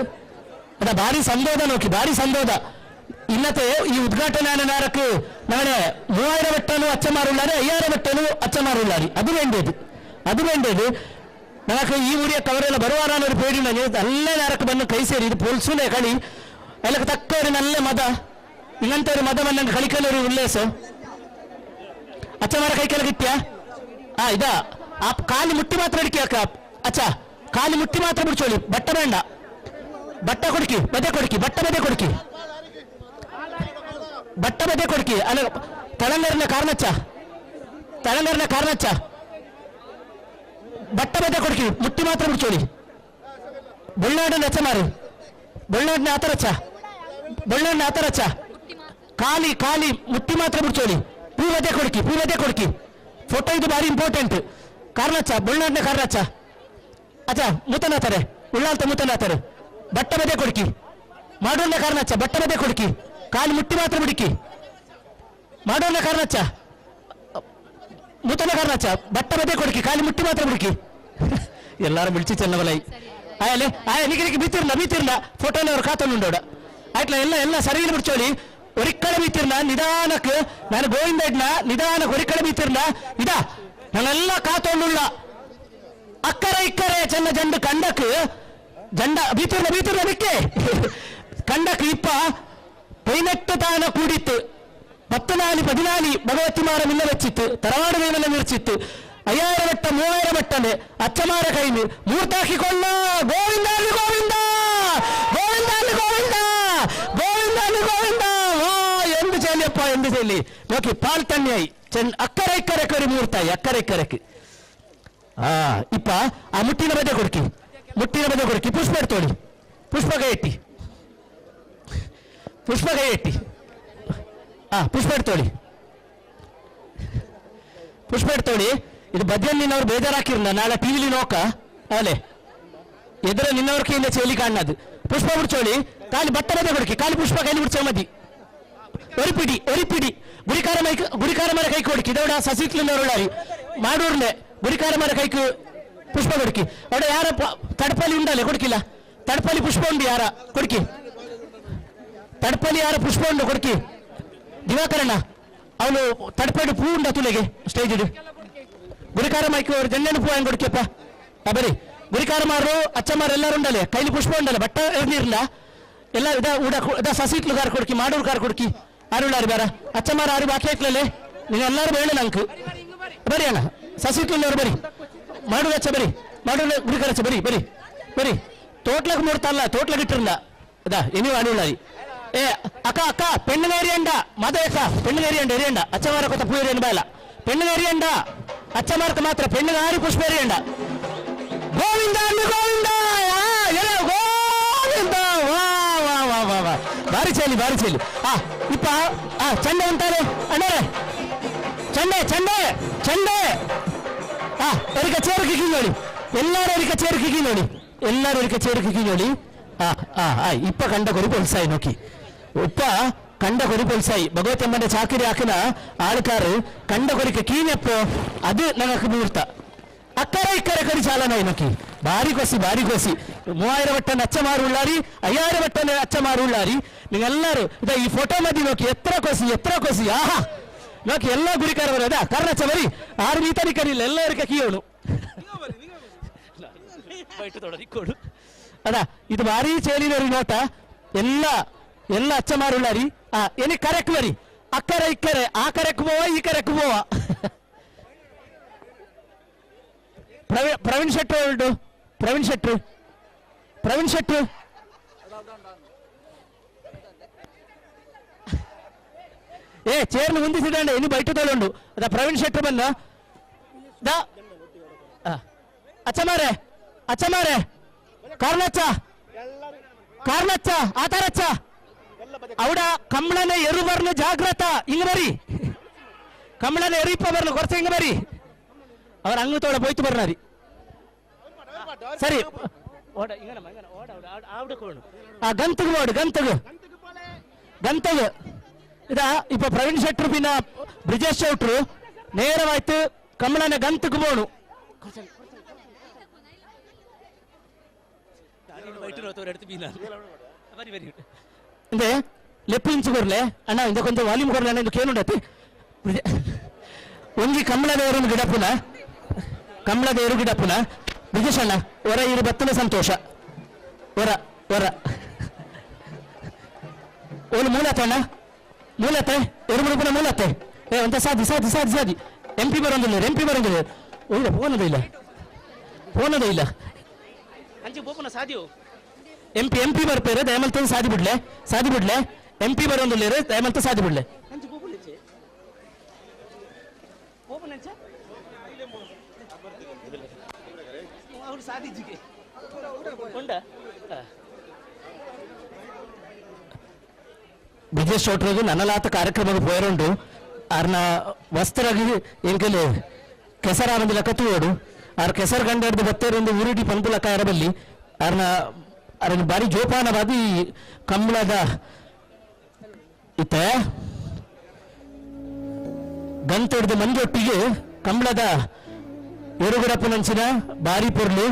അതാ ഭാരി സന്തോഷ നോക്കി ഭാരി സന്തോഷ. ഇന്നത്തെ ഈ ഉദ്ഘാടന നേരക്ക് നാളെ 3000 വെട്ടനു അച്ഛന്മാരുള്ളാര് 5000 വെട്ടനു അച്ഛന്മാരുള്ളാര് അത് വേണ്ടത് അത് വേണ്ടത് നമുക്ക് ഈ ಊರಿಯ ಕವರೆಲ್ಲ ಬರುವಾರ ഒരു പേടി നല്ല നേരക്ക് വന്ന് കൈ ಸೇರಿ ಇದು ಪೊಲ್ಸುನೆ കളി അതിലൊക്കെ തക്ക ഒരു നല്ല മത ഇങ്ങനത്തെ ഒരു മതം വന്നെ കളിക്കാൻ ഒരു ഉല്ലേസം അച്ഛന്മാരെ കൈക്കല കിട്ടിയ ആ ഇതാ ആ കാല് മുട്ടി മാത്രം അടിക്കാക്ക അച്ഛാ കാല് മുട്ടി മാത്രം പിടിച്ചോളി ബട്ട വേണ്ട ബട്ട കൊടുക്കി ബതെ കൊടുക്കി ബട്ട ബതെ കൊടുക്കി ബട്ട ബതെ കൊടുക്കി അല്ല തളങ്കറിന്റെ കാരണച്ച തളങ്കറിന്റെ കാരണച്ച ബട്ട ബതെ കൊടുക്കി മുട്ടി മാത്രം പിടിച്ചോളി ബുള്ളാടിന്റെ അച്ഛന്മാര് ബുള്ളാടിന്റെ ആത്തറച്ച ബുള്ളാടിന്റെ ആത്തറച്ച ಖಾಲಿ ಖಾಲಿ ಮುಟ್ಟಿ ಮಾತ್ರ ಬಿಡ್ಚೋಳಿ ಪೂವದೆ ಕೊಡ್ಕಿ ಪೂವದೆ ಕೊಡ್ಕಿ ಫೋಟೋ ಇದು ಭಾರಿ ಇಂಪಾರ್ಟೆಂಟ್ ಕಾರ್ನಚ್ಚ ಬುಳ್ನಾಡ್ನ ಕಾರ್ನಚ್ಚ ಅಚ್ಚ ಮೂತನಾಥರೆ ಉಳ್ಳಾಲ್ತ ಮೂತನಾಥರು ಬಟ್ಟ ಬದೆ ಕೊಡ್ಕಿ ಮಾಡೋಣ ಕಾರ್ನಚ್ಚ ಬಟ್ಟ ಬದೆ ಕೊಡ್ಕಿ ಕಾಲು ಮುಟ್ಟಿ ಮಾತ್ರ ಬಿಡಿಕಿ ಮಾಡೋಣ ಕಾರ್ನಚ್ಚ ಮೂತನ ಕಾರ್ನಚ್ಚ ಬಟ್ಟ ಬದೆ ಕೊಡ್ಕಿ ಕಾಲು ಮುಟ್ಟಿ ಮಾತ್ರ ಬಿಡಿಕಿ ಎಲ್ಲಾರು ಮಿಲ್ಚಿ ಚೆನ್ನವಲೈ ಆಯಲೆ ಆಯ ನಿಕ್ಕೆ ಬೀತಿರ್ಲ ಬೀತಿರ್ಲ ಫೋಟೋನ ಅವ್ರು ಕಾತೊಂಡುಂಡೋಡ ಆಯ್ತಲ್ಲ ಎಲ್ಲ ಎಲ್ಲ ಸರಿயில் ಬಿಡ್ಚೋಳಿ ഒരിക്കലും ബീത്തിരുന്ന നിദാനക്ക് ഞാൻ ഗോവിന്ദേട്ടന നിദാനക്ക് ഒരിക്കലും ബീത്തിരുന്ന ഇതാ ഞങ്ങളെല്ലാം കാത്തോണ്ടുള്ള അക്കരെ ഇക്കരെ ചെന്ന ജണ്ട് കണ്ടക്ക് ജണ്ട ബീത്തിരുന്ന ബീത്തിരുന്ന നിക്കേ കണ്ടക്ക് ഇപ്പ 18 താന കൂടിത്ത് 10 4 14 ഭഗവതിമാരെ മില്ല വെച്ചിട്ട് തറവാട് മേമല നിർച്ചിട്ട് 5000 വട്ട 3000 വട്ടന് അച്ഛമാരെ കയ്യിൽ മൂർത്താക്കിക്കൊള്ള ഗോവിന്ദാലി ഗോവിന്ദ ഗോവിന്ദാലി ഗോവിന്ദ ഗോവിന്ദാലി ഗോവിന്ദ വാ എന്ത് ചെല്ലിയപ്പ എന്ത് ചെല്ലി നോക്കി പാൽ തന്നെയായി അക്കരെ ഇക്കരക്ക് ഒരു മൂർത്തായി അക്കരെ ഇക്കരക്ക് ആ ഇപ്പ ആ മുട്ടിನ ബದೆ കൊടുക്കി മുട്ടിನ ബದೆ കൊടുക്കി പുഷ്പ എടുത്തോളി പുഷ്പ കൈയെട്ടി പുഷ്പ കൈയെട്ടി ആ പുഷ്പ എടുത്തോളി ಪುಷ್ಪ എടുത്തോಳಿ ಇದು ಬದಿಯಲ್ಲಿ ನಿನ್ನವ್ರು ಬೇಜಾರಾಕಿರ್ಲ ನಾಳೆ ಟಿವಿಲಿ ನೋಕ ಅಲೆ ಎದುರ ನಿನ್ನವ್ರ ಕೈಯಿಂದ ಚೇಲಿ ಕಾಣದು ಪುಷ್ಪ ಬಿಡ್ಚೋಳಿ ಖಾಲಿ ಬಟ್ಟೆ ಬದೆ ಕೊಡ್ಕಿ ಖಾಲಿ ಪುಷ್ಪ ಕೈಲಿ ಬಿಡ್ಚೋ ಮದಿ ಒರಿಪಿಡಿ ಒರಿಪಿಡಿ ಗುರಿಕಾರ ಮೈ ಗುರಿಕಾರ ಮರ ಕೈ ಕೊಡ್ಕಿ ಇದೋಡ ಸಸಿತ್ಲಿಂದವರುಳ್ಳಾರಿ ಮಾಡೂರ್ಲೆ ಗುರಿಕಾರ ಮರ ಕೈಕು ಪುಷ್ಪ ಕೊಡ್ಕಿ ಅವಡ ಯಾರ ತಡಪಲ್ಲಿ ಉಂಡಲೆ ಕೊಡ್ಕಿಲ್ಲ ತಡಪಲ್ಲಿ ಪುಷ್ಪ ಉಂಡು ಯಾರ ಕೊಡ್ಕಿ ತಡಪಲ್ಲಿ ಯಾರ ಪುಷ್ಪ ಉಂಡು ಕೊಡ್ಕಿ ದಿವಾಕರಣ್ಣ ಅವನು ತಡಪಡಿ ಪೂ ಉಂಡ ತುಲೆಗೆ ಸ್ಟೇಜ್ ಗುರಿಕಾರ ಮೈಕ್ ಅವರು ಜನ್ನೆಣ್ಣು ಪೂ ಹೆಂಗ್ ಕೊಡ್ಕಿಯಪ್ಪ ಆ ಬರಿ ಗುರಿಕಾರ ಮಾರು ಅಚ್ಚಮಾರು ಎಲ್ಲರೂ ಉಂಡಲೆ ಕೈಲಿ ಪುಷ್ಪ ಉಂಡಲೆ ಬಟ್ಟ ಎರ್ನಿರ್ಲ ಎಲ್ಲ ಇದ ಊಡ ಇದ ಸಸಿಟ್ಲು ಕಾರ್ ಕೊಡ್ಕಿ ಮಾಡೂರು ಕಾರ್ ಕೊಡ್ಕಿ ಆರುಳ್ಳಾರು ಬೇರ ಅಚ್ಚಮಾರು ಆರು ಬಾಕಿ ಹಾಕ್ಲಲೆ ನೀನು ಎಲ್ಲರೂ ಬೇಡ ನಂಕು ಬರಿ ಅಣ್ಣ ಸಸಿಟ್ಲವ್ರು ಬರಿ ಮಾಡೂರು ಅಚ್ಚ ಬರಿ ಮಾಡೂರು ಗುರಿಕಾರ ಅಚ್ಚ ಬರಿ ಬರಿ ಬರಿ ತೋಟ್ಲಕ್ಕೆ ಮೂಡ್ತಲ್ಲ ತೋಟ್ಲಕ್ಕೆ ಇಟ್ಟಿರಲ್ಲ ಇದಾ ಎನಿ ಅಡುಳ್ಳಾರಿ ಏ ಅಕ್ಕ ಅಕ್ಕ പെണ്ണിനെ എറിയണ്ട മത അക്ക പെണ്ണിനെ എറിയണ്ട എറിയണ്ട അച്ഛന്മാരെ കൊത്ത പൂ എറിയണ്ട ബേല പെണ്ണിനെ എറിയണ്ട അച്ഛന്മാർക്ക് മാത്രം പെണ്ണിന് ആരും പുഷ്പ എറിയണ്ട ഗോവിന്ദ ഗോവിന്ദ ഗോവിന്ദ വാ വാ വാ വാ വാ ಭಾರಿ ಚೆಲ್ಲಿ ಭಾರಿ ಚೆಲ್ಲಿ ಆ ಇಪ್ಪ ಆ ಚಂಡೆ ಉಂಟಾರೆ ಅಣ್ಣರೇ ಚಂಡೆ ಚಂಡೆ ಚಂಡೆ ಆ ಎರಿಕ ಚೇರು ಕಿಕ್ಕಿ ಎಲ್ಲಾರು ಎರಿಕ ಚೇರು ಕಿಕ್ಕಿ ನೋಡಿ ಎಲ್ಲಾರು ಎರಿಕ ಚೇರು ಕಿಕ್ಕಿ ನೋಡಿ ಆ ಆ ಆ ಇಪ್ಪ ಕಂಡ ಕೊರಿ ಪೊಲ್ಸಾಯಿ ನೋಕಿ ಉಪ್ಪ ಕಂಡ ಕೊರಿ ಪೊಲ್ಸಾಯಿ ಭಗವತಿ ಅಮ್ಮನ ಚಾಕಿರಿ ಹಾಕಿನ ಆಳ್ಕಾರು ಕಂಡ ಕೊರಿಕೆ ಕೀನೆಪ್ಪೋ ಅದು ನನಗೆ ಮುಹೂರ್ತ. ಅಕ್ಕರೆ ಇಕ್ಕರೆ ಕರಿ ಚಾಲನ ಇನಕಿ ಬಾರಿ ಕೊಸಿ ಬಾರಿ ಕೊಸಿ. 3000 ವಟ್ಟನ ಅಚ್ಚ ಮಾರು ಉಳ್ಳಾರಿ, 5000 ವಟ್ಟನ ಅಚ್ಚ ಮಾರು ಉಳ್ಳಾರಿ. ನೀವೆಲ್ಲರೂ ಇದ ಈ ಫೋಟೋ ಮದಿ ನೋಕಿ ಎತ್ತರ ಕೊಸಿ ಎತ್ತರ ಕೊಸಿ. ಆಹಾ ನೋಕಿ ಎಲ್ಲ ಗುರಿಕಾರ ಬರೋದ ಕರ್ಣಚ್ಚ ಬರಿ ಆರು ಮೀತನಿ ಕರಿಲ್ಲ ಎಲ್ಲರಿಗ ಕೀಯೋನು ಅದ. ಇದು ಭಾರಿ ಚೇಲಿನರಿ ನೋಟ ಎಲ್ಲ ಎಲ್ಲ ಅಚ್ಚ ಮಾರುಳ್ಳಾರಿ. ಆ ಎನಿ ಕರೆಕ್ಟ್ ಬರಿ ಅಕ್ಕರೆ ಇಕ್ಕರೆ ಆ ಕರೆಕ್ ಹೋವ ಈ ಕರೆಕ್ ಹೋವ. ಪ್ರವೀಣ್ ಶೆಟ್ರು ಉಂಟು, ಪ್ರವೀಣ್ ಶೆಟ್ರು, ಪ್ರವೀಣ್ ಶೆಟ್ರು ಏ ಚೇರ್ನ ಹೊಂದಿಸಿದಂಡೆ ಇನ್ನು ಬಯಟು ತಗೊಂಡು ಅದ ಪ್ರವೀಣ್ ಶೆಟ್ರು ಬಂದ ದಾ. ಅಚ್ಚ ಮಾರೆ ಅಚ್ಚ ಮಾರೆ ಕಾರ್ನಚ್ಚ ಕಾರ್ನಚ್ಚ ಆತಾರಚ್ಚ ಅವಡ ಕಮ್ಮಳನೆ ಎರು ಬರ್ನು ಜಾಗ್ರತ ಹಿಂಗ ಬರಿ ಕಮ್ಮಳನೆ ಎರಿಪ್ಪ ಬರ್ನು ಕೊರ್ಸ ಹಿಂಗ ಬರಿ ಅವ್ರ ಅಂಗು ತೋಡ ಪೋಯ್ತು ಬರ್ನಾರಿ ಸರಿ. ಆ ಗಂತಗ ಓಡು ಗಂತಗ ಗಂತಗ ಇದ ಇಪ್ಪ ಪ್ರವೀಣ್ ಶೆಟ್ರು ಬಿನ್ನ ಬ್ರಿಜೇಶ್ ಚೌಟ್ರು ನೇರವಾಯ್ತು ಕಮಲನ ಗಂತಗ ಬೋಣು. ಇಂದೆ ಲೆಪ್ಪು ಇಂಚು ಕೊರ್ಲೆ ಅಣ್ಣ ಇಂದ ಕೊಂಚ ವಾಲ್ಯೂಮ್ ಕೊರ್ಲೆ ಅಣ್ಣ ಇಂದು ಕೇನುಂಡತಿ. ಒಂಜಿ ಕಮಲದೇವರು ಗಿಡಪುನ ಕಮಲದೇವರು ಗಿಡಪುನ ಬ್ರಿಜೇಶ್ ಅಣ್ಣ ಹೊರ ಇರು ಬತ್ತನ ಸಂತೋಷ ಹೊರ ಹೊರ ಓಲು ಮೂಲತೆ ಅಣ್ಣ ಮೂಲತೆ ಎರುಮುಡುಪುನ ಮೂಲತೆ ಏ ಅಂತ ಸಾಧಿ ಸಾಧಿ ಸಾಧಿ ಸಾಧಿ ಎಂ ಪಿ ಬರೋದಿಲ್ಲ ಎಂ ಪಿ ಬರೋದಿಲ್ಲ ಇಲ್ಲ ಫೋನದ ಇಲ್ಲ ಫೋನದ ಇಲ್ಲ ಅಂಚೆ ಬೋಪನ ಸಾಧಿಯೋ ಎಂ ಪಿ ಎಂ ಪಿ ಬರ್ಪೇರೆ ದಯಮಲ್ತ ಸಾಧಿ ಬಿಡ್ಲೆ ಸಾಧಿ ಬಿಡ್ಲೆ ಎಂ ಪಿ ಬರೋದಿಲ್ಲ ದಯಮಲ್ತ ಸಾಧಿ ಬಿಡ್ಲೆ ಬ್ರಿಜೇಶ್ ಚೌಟ್ರಗು ನನ್ನಲಾತ ಕಾರ್ಯಕ್ರಮಕ್ಕೆ ಪೋಯರುಂಡು ಆರ್ನ ವಸ್ತ್ರಗಿ ಎಂಕಲೆ ಕೆಸರಾನಂದಿಲ ಕತ್ತುವೋಡು ಆರ್ ಕೆಸರು ಗಂಡ ಬತ್ತೇರೊಂದು ಊರುಡಿ ಪಂಪುಲ ಕಾಯರಬಲ್ಲಿ ಆರ್ನ ಅರನ ಬಾರಿ ಜೋಪಾನವಾದಿ ಕಂಬಳದ ಇತ್ತ ಗಂತೊಡ್ದು ಮಂಜೊಟ್ಟಿಗೆ ಕಂಬಳದ ಎರುಗುಡಪ್ಪನಂಚಿನ ಬಾರಿ ಪೊರ್ಲು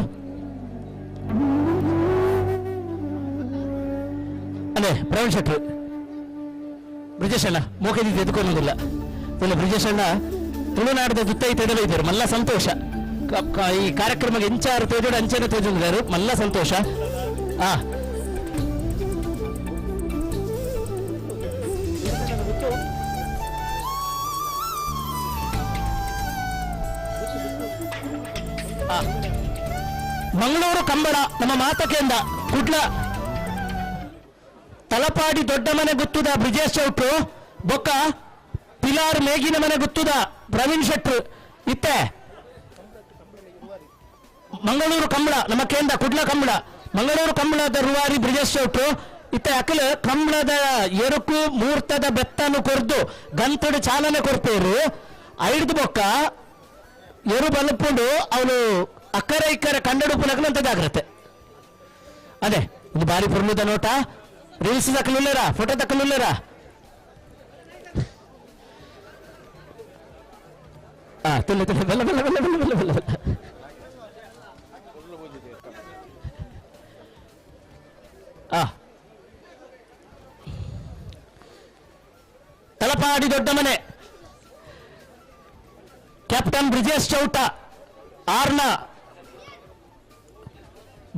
ಅಲ್ಲೇ ಪ್ರವೀಣ್ ಶೆಟ್ರು ಬ್ರಿಜೇಶ್ ಅಣ್ಣ ಮೋಕದಿ ಎದ್ಕೊಳ್ಳೋದಿಲ್ಲ ಇಲ್ಲ ಬ್ರಿಜೇಶ್ ಅಣ್ಣ ತುಳುನಾಡದ ಜುತ್ತೈ ತೆಡಲ ಇದ್ದಾರೆ ಮಲ್ಲ ಸಂತೋಷ. ಈ ಕಾರ್ಯಕ್ರಮಕ್ಕೆ ಎಂಚಾರು ತೇಜೋಡು ಅಂಚನೆ ತೇಜೋಡಿದಾರು ಮಲ್ಲ ಸಂತೋಷ. ಆ ಮಂಗಳೂರು ಕಂಬಳ ನಮ್ಮ ಮಾತಕೆಂದ ಕುಡ್ಲ ತಲಪಾಡಿ ದೊಡ್ಡ ಮನೆ ಗುತ್ತುದ ಬ್ರಿಜೇಶ್ ಚೌಟ್ರು ಬೊಕ್ಕ ಪಿಲಾರ್ ಮೇಗಿನ ಮನೆ ಗುತ್ತುದ ಪ್ರವೀಣ್ ಶೆಟ್ರು ಇತ್ತೆ ಮಂಗಳೂರು ಕಂಬಳ ನಮ್ಮ ಕೇಂದ್ರ ಕುಡ್ಲ ಕಂಬಳ ಮಂಗಳೂರು ಕಂಬಳದ ರೂವಾರಿ ಬ್ರಿಜೇಶ್ ಚೌಟ್ರು ಇತ್ತೆ ಅಕಲ ಕಂಬಳದ ಎರುಕು ಮೂರ್ತದ ಬೆತ್ತನು ಕೊರ್ದು ಗಂತಡು ಚಾಲನೆ ಕೊರ್ಪೇರು ಐದು ಬೊಕ್ಕ ಎರು ಬಲಪುಂಡು ಅವನು ಅಕ್ಕರೆ ಇಕ್ಕರೆ ಕಂಡಡುಪುನಕನಂತ ಜಾಗ್ರತೆ. ಅದೇ ಇದು ಬಾರಿ ಪುರ್ಲುದ ನೋಟ ರೀಲ್ಸ್ ತಕ್ಕಲುಲ್ಲೇರಾ ಫೋಟೋ ತಕ್ಕಲುಲ್ಲೇರಾ. ಆ ತುಲ್ಲೆ ತುಲ್ಲೆ ಬೆಲ್ಲ ಬೆಲ್ಲ ಬೆಲ್ಲ ಬೆಲ್ಲ ಬೆಲ್ಲ ಬೆಲ್ಲ ಬೆಲ್ಲ. ಆ ತಲಪಾಡಿ ದೊಡ್ಡ ಮನೆ ಕ್ಯಾಪ್ಟನ್ ಬ್ರಿಜೇಶ್ ಚೌಟ ಆರ್ನ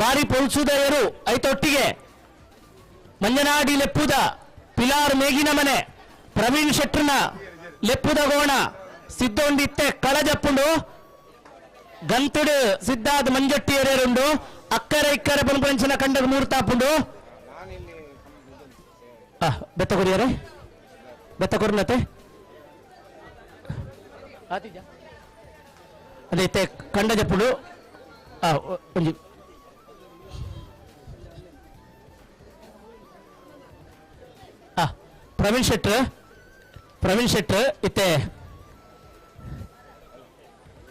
ಬಾರಿ ಪೊಲ್ಸುದ ಎರು ಐತೊಟ್ಟಿಗೆ ಮಂಜನಾಡಿ ಲೆಪ್ಪುದ ಪಿಲಾರ್ ಮೇಗಿನ ಮನೆ ಪ್ರವೀಣ್ ಶೆಟ್ರನ ಲೆಪ್ಪುದ ಗೋಣ ಸಿದ್ದೊಂಡಿತ್ತೆ ಕಳಜಪ್ಪುಂಡು ಗಂತುಡು ಸಿದ್ದಾದ ಮಂಜಟ್ಟಿ ಎರೆರುಂಡು ಅಕ್ಕರೆ ಇಕ್ಕರೆ ಪಂಚಿನ ಕಂಡಗ ಮೂರ್ತಾಪುಂಡು. ಬೆತ್ತ ಕೊರಿಯರೆ ಬೆತ್ತ ಕೊರ್ನತೆ ಅದೇ ಇತ್ತೆ ಕಂಡ ಜಪ್ಪುಂಡು. ಒಂಜಿ ಪ್ರವೀಣ್ ಶೆಟ್ರ್ ಪ್ರವೀಣ್ ಶೆಟ್ರ್ ಇತ್ತೆ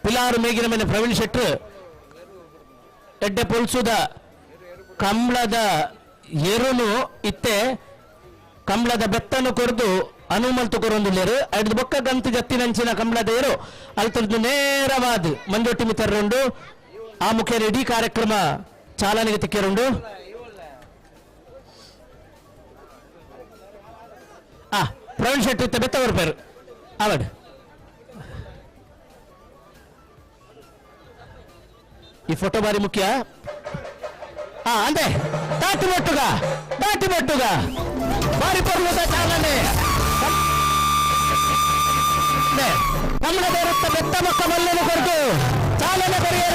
ಪಿಲಾರು ಮೇಗಿನ ಮೇಲೆ ಪ್ರವೀಣ್ ಶೆಟ್ರ್ ಎಡ್ಡೆ ಪೊಲ್ಸುದ ಕಂಬಳದ ಎರುನು ಇತ್ತೆ ಕಂಬಳದ ಬೆತ್ತನು ಕೊರ್ದು ಅನುಮಲ್ತು ಕೊರೊಂದುಲ್ಲೆರ್ ಐದು ಬೊಕ್ಕ ಗಂತು ಜತ್ತಿನಂಚಿನ ಕಂಬಳದೇರು ಅಲ್ತದ್ದು ನೇರವಾದ ಮಂಜೊಟ್ಟಿ ಮಿತ್ತರುಂಡು ಆ ಮುಖೇನ ಇಡೀ ಕಾರ್ಯಕ್ರಮ ಚಾಲನೆಗೆ ತಿಕ್ಕೆರುಂಡು. ಆ ಪ್ರವೀಣ್ ಶೆಟ್ಟಿ ಇತ್ತ ಬೆತ್ತ ಬರ್ಪೇರು ಅವಡ್ ಈ ಫೋಟೋ ಬಾರಿ ಮುಖ್ಯ. ಆ ಅಂದೆ ತಾಟಿ ಮೊಟ್ಟುಗ ತಾಟಿ ಮೊಟ್ಟುಗ ಬಾರಿ ಪರ್ವತ ಚಾಲನೆ ಕಮಲದ ಬೆತ್ತ ಮಕ್ಕ ಮಲ್ಲನು ಕೊರತು ಚಾಲನೆ ಬರೆಯರು.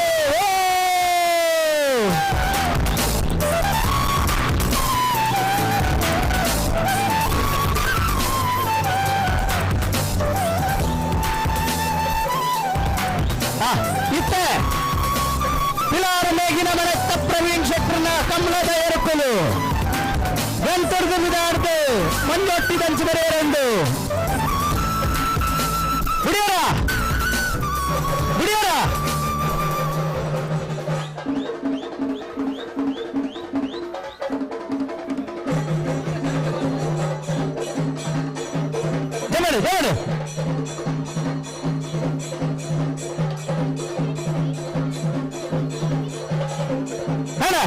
ಇತ್ತೆ ಪಿಲಾರು ಮೇಗಿನ ಮನೆತ್ತ ಪ್ರವೀಣ್ ಶೆಟ್ಟರ್ನ ಕಮಲದ ಎರಕಲು ಗಂತರ್ದು ಮಿದಾಡ್ದು ಮಂಜೊಟ್ಟಿ ದಂಚು ಬರೆಯರೆಂದು ಬಿಡಿಯೋರ ಬಿಡಿಯೋರ ಜಮಡು ಜಮಡು ಅಣ್ಣ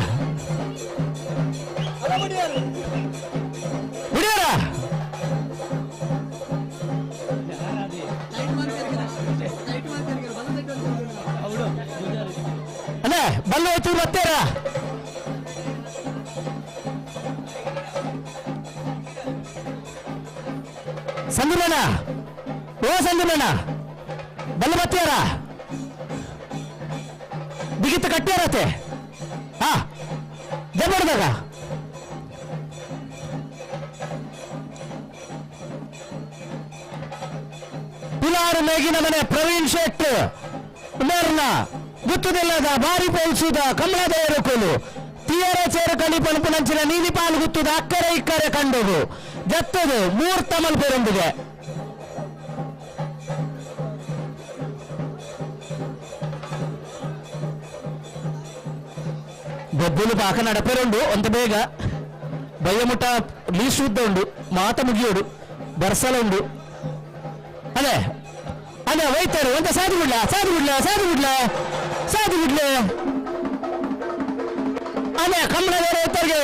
ಬಿಡಿಯೋರ ಅಣ್ಣ ಬಲ್ಲ ಹೋಯ್ತು ಬತ್ತೇರ ಸಂದೀಪಣ್ಣ ಓ ಸಂದೀಪಣ್ಣ ಬಲ್ಲ ಬತ್ತೀರ ಬಿಗಿತ ಕಟ್ಟಿಯಾರತೆ ಹಾ ಜಬರ್ದಾಗ ಪಿಲಾರು ಮೇಗಿನ ಮನೆ ಪ್ರವೀಣ್ ಶೆಟ್ ಉಮೇರ್ನ ಗುತ್ತುದಿಲ್ಲದ ಬಾರಿ ಪೋಲ್ಸುದ ಕಮಲದ ಎರಕುಲು ತೀಯರ ಚೇರು ಕಲಿ ಪಣಪುನಂಚಿನ ನೀಲಿ ಪಾಲು ಗುತ್ತುದ ಅಕ್ಕರೆ ಇಕ್ಕರೆ ಕಂಡುದು ಜತ್ತದು ಮೂರ್ತ ಮಲ್ಪೆರೊಂದಿಗೆ ಗೊಬ್ಬುಲು ಪಾಕ ನಡಪೆರುಂಡು ಒಂತ ಬೇಗ ಬಯ್ಯಮುಟ್ಟ ಲೀಶುದ್ದ ಉಂಡು ಮಾತ ಮುಗಿಯೋಡು ಬರ್ಸಲ ಉಂಡು ಅದೇ ಅದೇ ವೈತರು ಒಂತ ಸಾಧು ಬಿಡ್ಲ ಸಾಧು ಬಿಡ್ಲ ಸಾಧು ಬಿಡ್ಲ ಸಾಧು ಬಿಡ್ಲೆ ಅದೇ ಕಮಲದವರು ಹೋಗ್ತಾರಿಗೆ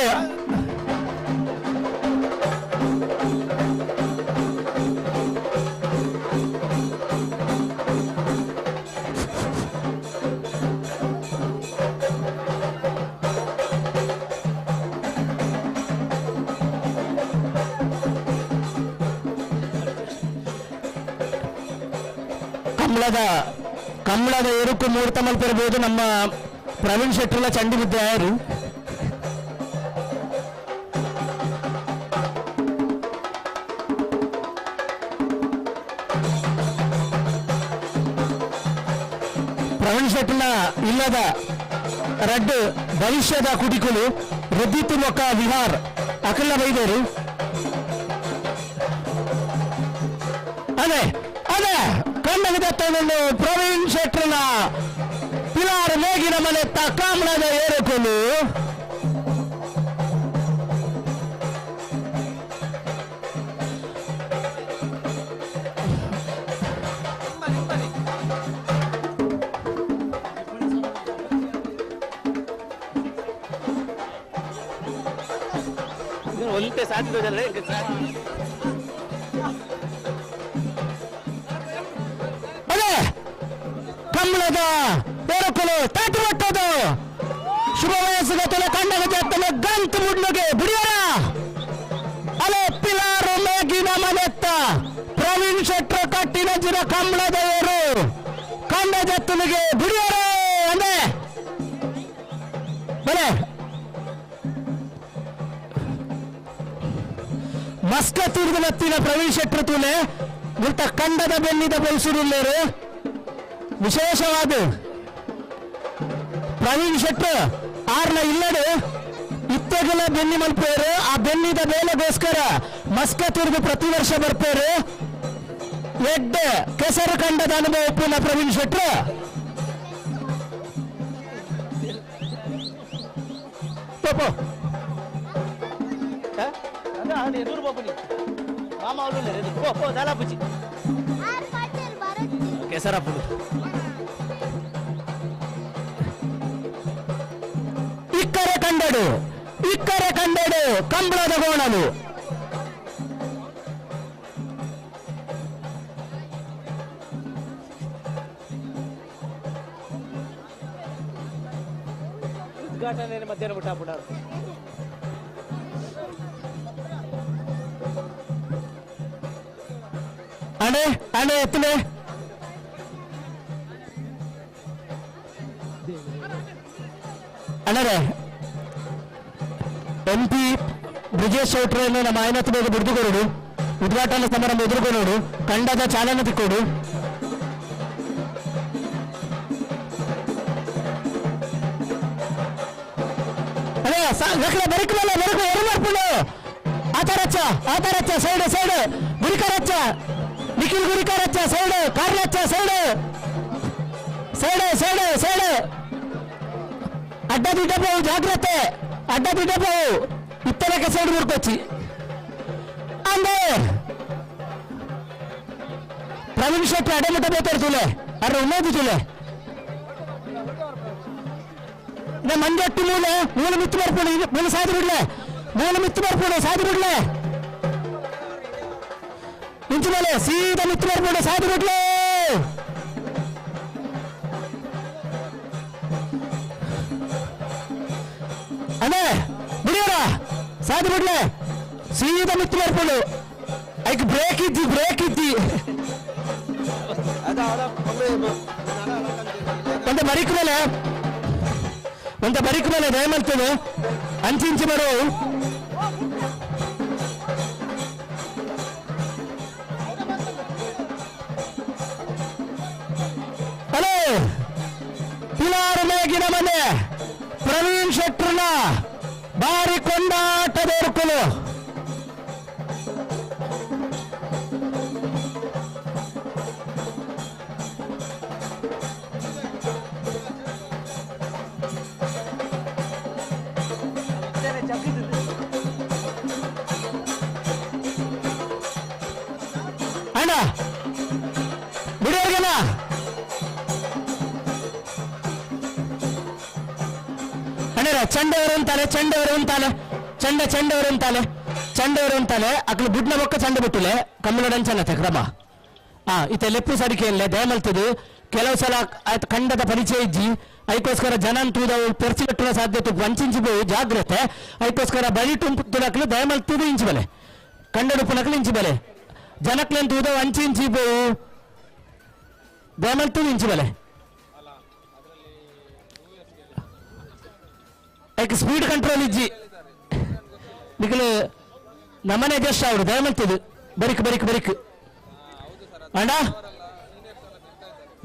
ಕಮಲದ ಕಮಲದ ಎರುಕು ಮೂರ್ತ ಮಲ್ಪಿರ್ಬೋದು ನಮ್ಮ ಪ್ರವೀಣ್ ಶೆಟ್ಟರ್ಲ ಚಂಡಿ ಬಿದ್ದ ಯಾರು ಪ್ರವೀಣ್ ಶೆಟ್ಟರ್ನ ಇಲ್ಲದ ರಡ್ಡು ಭವಿಷ್ಯದ ಕುಟಿಕುಲು ರುದ್ದಿತ್ತು ಮೊಕ್ಕ ವಿಹಾರ್ ಅಕಲ್ಲ ಬೈದೇರು. ಅದೇ ಅದೇ ಕಣ್ಣಗೆ ತಗೊಂಡು ಪ್ರವೀಣ್ ಶೆಟ್ಟರ್ನ ಪಿಲಾರ್ ಮೇಗಿನ ಮನೆ ಕಾಮಣದ ಏರುಕುಲು ಒಂತೆ ಸಾಧ್ಯ ಅದೇ ಕಮಲದ ಏರುಕುಲು ತಾಟಿ ಒಟ್ಟದು ಶುಭ ವಯಸ್ಸುಗತಲೆ ಕಣ್ಣಗ ಜತ್ತಲೆ ಗಂತು ಮುಡ್ಲುಗೆ ಬಿಡಿಯರ ಅಲೆ ಪಿಲಾರು ಮೇಗಿನ ಮನೆತ್ತ ಪ್ರವೀಣ್ ಶೆಟ್ರು ಕಟ್ಟಿನ ಜಿರ ಕಮಲದ ಏರು ಕಂಡ ಜತ್ತಲಿಗೆ ಬಿಡಿಯರ ಅಂದೆ ಬಲೆ ಮಸ್ಕ ತೀರ್ದು ಮತ್ತಿನ ಪ್ರವೀಣ್ ಶೆಟ್ರು ತೂಲೆ ಮುಲ್ತ ಕಂಡದ ಬೆನ್ನಿದ ಬೆಲ್ಸುರುಲ್ಲೇರು ವಿಶೇಷವಾದ ಪ್ರವೀಣ್ ಶೆಟ್ರು ಆರ್ನ ಇಲ್ಲಡು ಇತ್ತೆಗಲ ಬೆನ್ನಿ ಮಲ್ಪೇರು ಆ ಬೆನ್ನಿದ ಬೇಲೆಗೋಸ್ಕರ ಮಸ್ಕ ತಿರುಗು ಪ್ರತಿ ವರ್ಷ ಬರ್ಪೇರು ಎಡ್ಡೆ ಕೆಸರು ಕಂಡದ ಅನುಭವ ಉಪ್ಪಿನ ಪ್ರವೀಣ್ ಶೆಟ್ರು ಪೋ, ಪೋ. ಕೆಸರಪ್ಪುಡು ಇಕ್ಕರೆ ಕಂಡಡು ಇಕ್ಕರೆ ಕಂಡಡು ಕಂಬಳದ ಗೋಣಲು ಉದ್ಘಾಟನೆ ಮಧ್ಯಾಹ್ನ ಬಿಟ್ಟಾಪುಡ ಅಣೆ ಅಣೆ ಎತ್ತಲೆ ಅಣ್ಣರೇ ಎಂ ಪಿ ಬ್ರಿಜೇಶ್ ಚೌಟ್ರಿಯನ್ನು ನಮ್ಮ ಆಯನತ್ ಬೇಗ ಬಿಡ್ದುಕೊರಡು ಉದ್ಘಾಟನಾ ಸಮಾರಂಭ ಎದುರುಕೊನೋಡು ಕಂಡದ ಚಾಲನೆ ತಿಕ್ಕೋಡು ಅದೇ ಲಕ್ಲೆ ಬರಿಕ್ ಮೇಲೆ ಬರಿಕ್ ಎರು ಮಾಡ್ಕೊಂಡು ಆತಾರಚ್ಚ ಆತಾರಚ್ಚ ಸೈಡ್ ಸೈಡ್ ಗುರಿಕಾರಚ್ಚ ನಿಖಿಲ್ ಗುರಿಕಾರಚ್ಚ ಸೈಡ್ ಕಾರ್ಲಚ್ಚ ಸೈಡ್ ಸೈಡ್ ಸೈಡ್ ಸೈಡ್ ಅಡ್ಡ ದಿಡ್ಡ ಪೋವು ಜಾಗ್ರತೆ ಅಡ್ಡ ದಿಡ್ಡ ಪೋವು ಇತ್ತಲಕ್ಕೆ ಸೈಡ್ ಮುರ್ಕೊಚ್ಚಿ ಅಂದೆ ಪ್ರವೀಣ್ ಶೆಟ್ಟಿ ಅಡೆ ಮುಟ್ಟ ಬೋತಾರು ತುಲೆ ಅರ್ರ ಉಮೇದು ತುಲೆ ಮಂಜಟ್ಟಿ ಮೂಲೆ ಮೂಲೆ ಮಿತ್ತು ಬರ್ಪುಂಡು ಮೂಲೆ ಸಾದಿ ಬಿಡ್ಲೆ ಮೂಲೆ ಮಿತ್ತು ಬರ್ಪುಂಡು ಸಾದಿ ಬಿಡ್ಲೆ ಇಂಚು ಮೇಲೆ ಸೀದಾ ಮಿತ್ತು ಬರ್ಪುಂಡು ಸಾದಿ ಬಿಡ್ಲೆ ಅಣ್ಣೆ ಬಿಡಿಯೋರ ಸಾದಿ ಬಿಡ್ಲೆ ಸೀದಾ ಮಿತ್ತು ಬರ್ಪುಂಡು ಐಕ್ ಬ್ರೇಕ್ ಇದ್ದಿ ಬ್ರೇಕ್ ಇದ್ದಿ ಒಂದು ಬರಿಕ್ ಮೇಲೆ ಒಂದು ಬರಿಕ್ ಮೇಲೆ ದಯಮಲ್ತದೆ ಅಂಚಿಂಚಿ ಬರೋ ಹಲೋ ಪಿಲಾರು ಮೇಗಿನ ಮನೆ ಪ್ರವೀಣ್ ಶೆಟ್ಟರ್ನ ಬಾರಿ ಕೊಂಡಾಟದೋರ್ಕುಲು ಅಣ್ಣ ಬಿಡಿಯೋರ್ಗೆಲ್ಲ ಅಣ್ಣರ ಚಂಡವರು ಅಂತಾಲೆ ಚಂಡವರು ಅಂತಾಲೆ ಚಂಡ ಚಂಡವರು ಅಂತಾಲೆ ಚಂಡವರು ಅಂತಾಲೆ ಅಕ್ಲು ಬುಡ್ನ ಬೊಕ್ಕ ಚಂಡ ಬಿಟ್ಟುಲೆ ಕಮ್ಮಲಡಂಚನ ಕ್ರಮ ಆ ಇತ್ತ ಲೆಪ್ಪು ಸಡಿಕೆ ಇಲ್ಲ ದಯಮಲ್ತದು ಕೆಲವು ಸಲ ಆಯ್ತು ಖಂಡದ ಪರಿಚಯ ಇಜ್ಜಿ ಐಕೋಸ್ಕರ ಜನ ತೂದವು ಪೆರ್ಚಿ ಕಟ್ಟುವ ಸಾಧ್ಯತೆ ವಂಚಿಂಚಿ ಬೋವು ಜಾಗ್ರತೆ ಐಕೋಸ್ಕರ ಬಳಿ ತುಣಕ್ಲು ದಯಮಲ್ತದು ಇಂಚಿ ಬಲೆ ಕಂಡಡುಪುನಕ್ಲು ಇಂಚಿ ಬಲೆ ಜನಕ್ಲೆನ್ ತೂದವು ಅಂಚಿಂಚಿ ಬೋವು ದಯಮಲ್ತದು ಇಂಚಿ ಬಲೆ ಐಕ್ ಸ್ಪೀಡ್ ಕಂಟ್ರೋಲ್ ಇಜ್ಜಿ ನಿಖಲು ನಮ್ಮನೆ ಅಡ್ಜಸ್ಟ್ ಆವಡು ದಯಮಲ್ತದು ಬರಿಕ್ ಬರಿಕ್ ಬರಿಕ್ ಅಣ್ಣ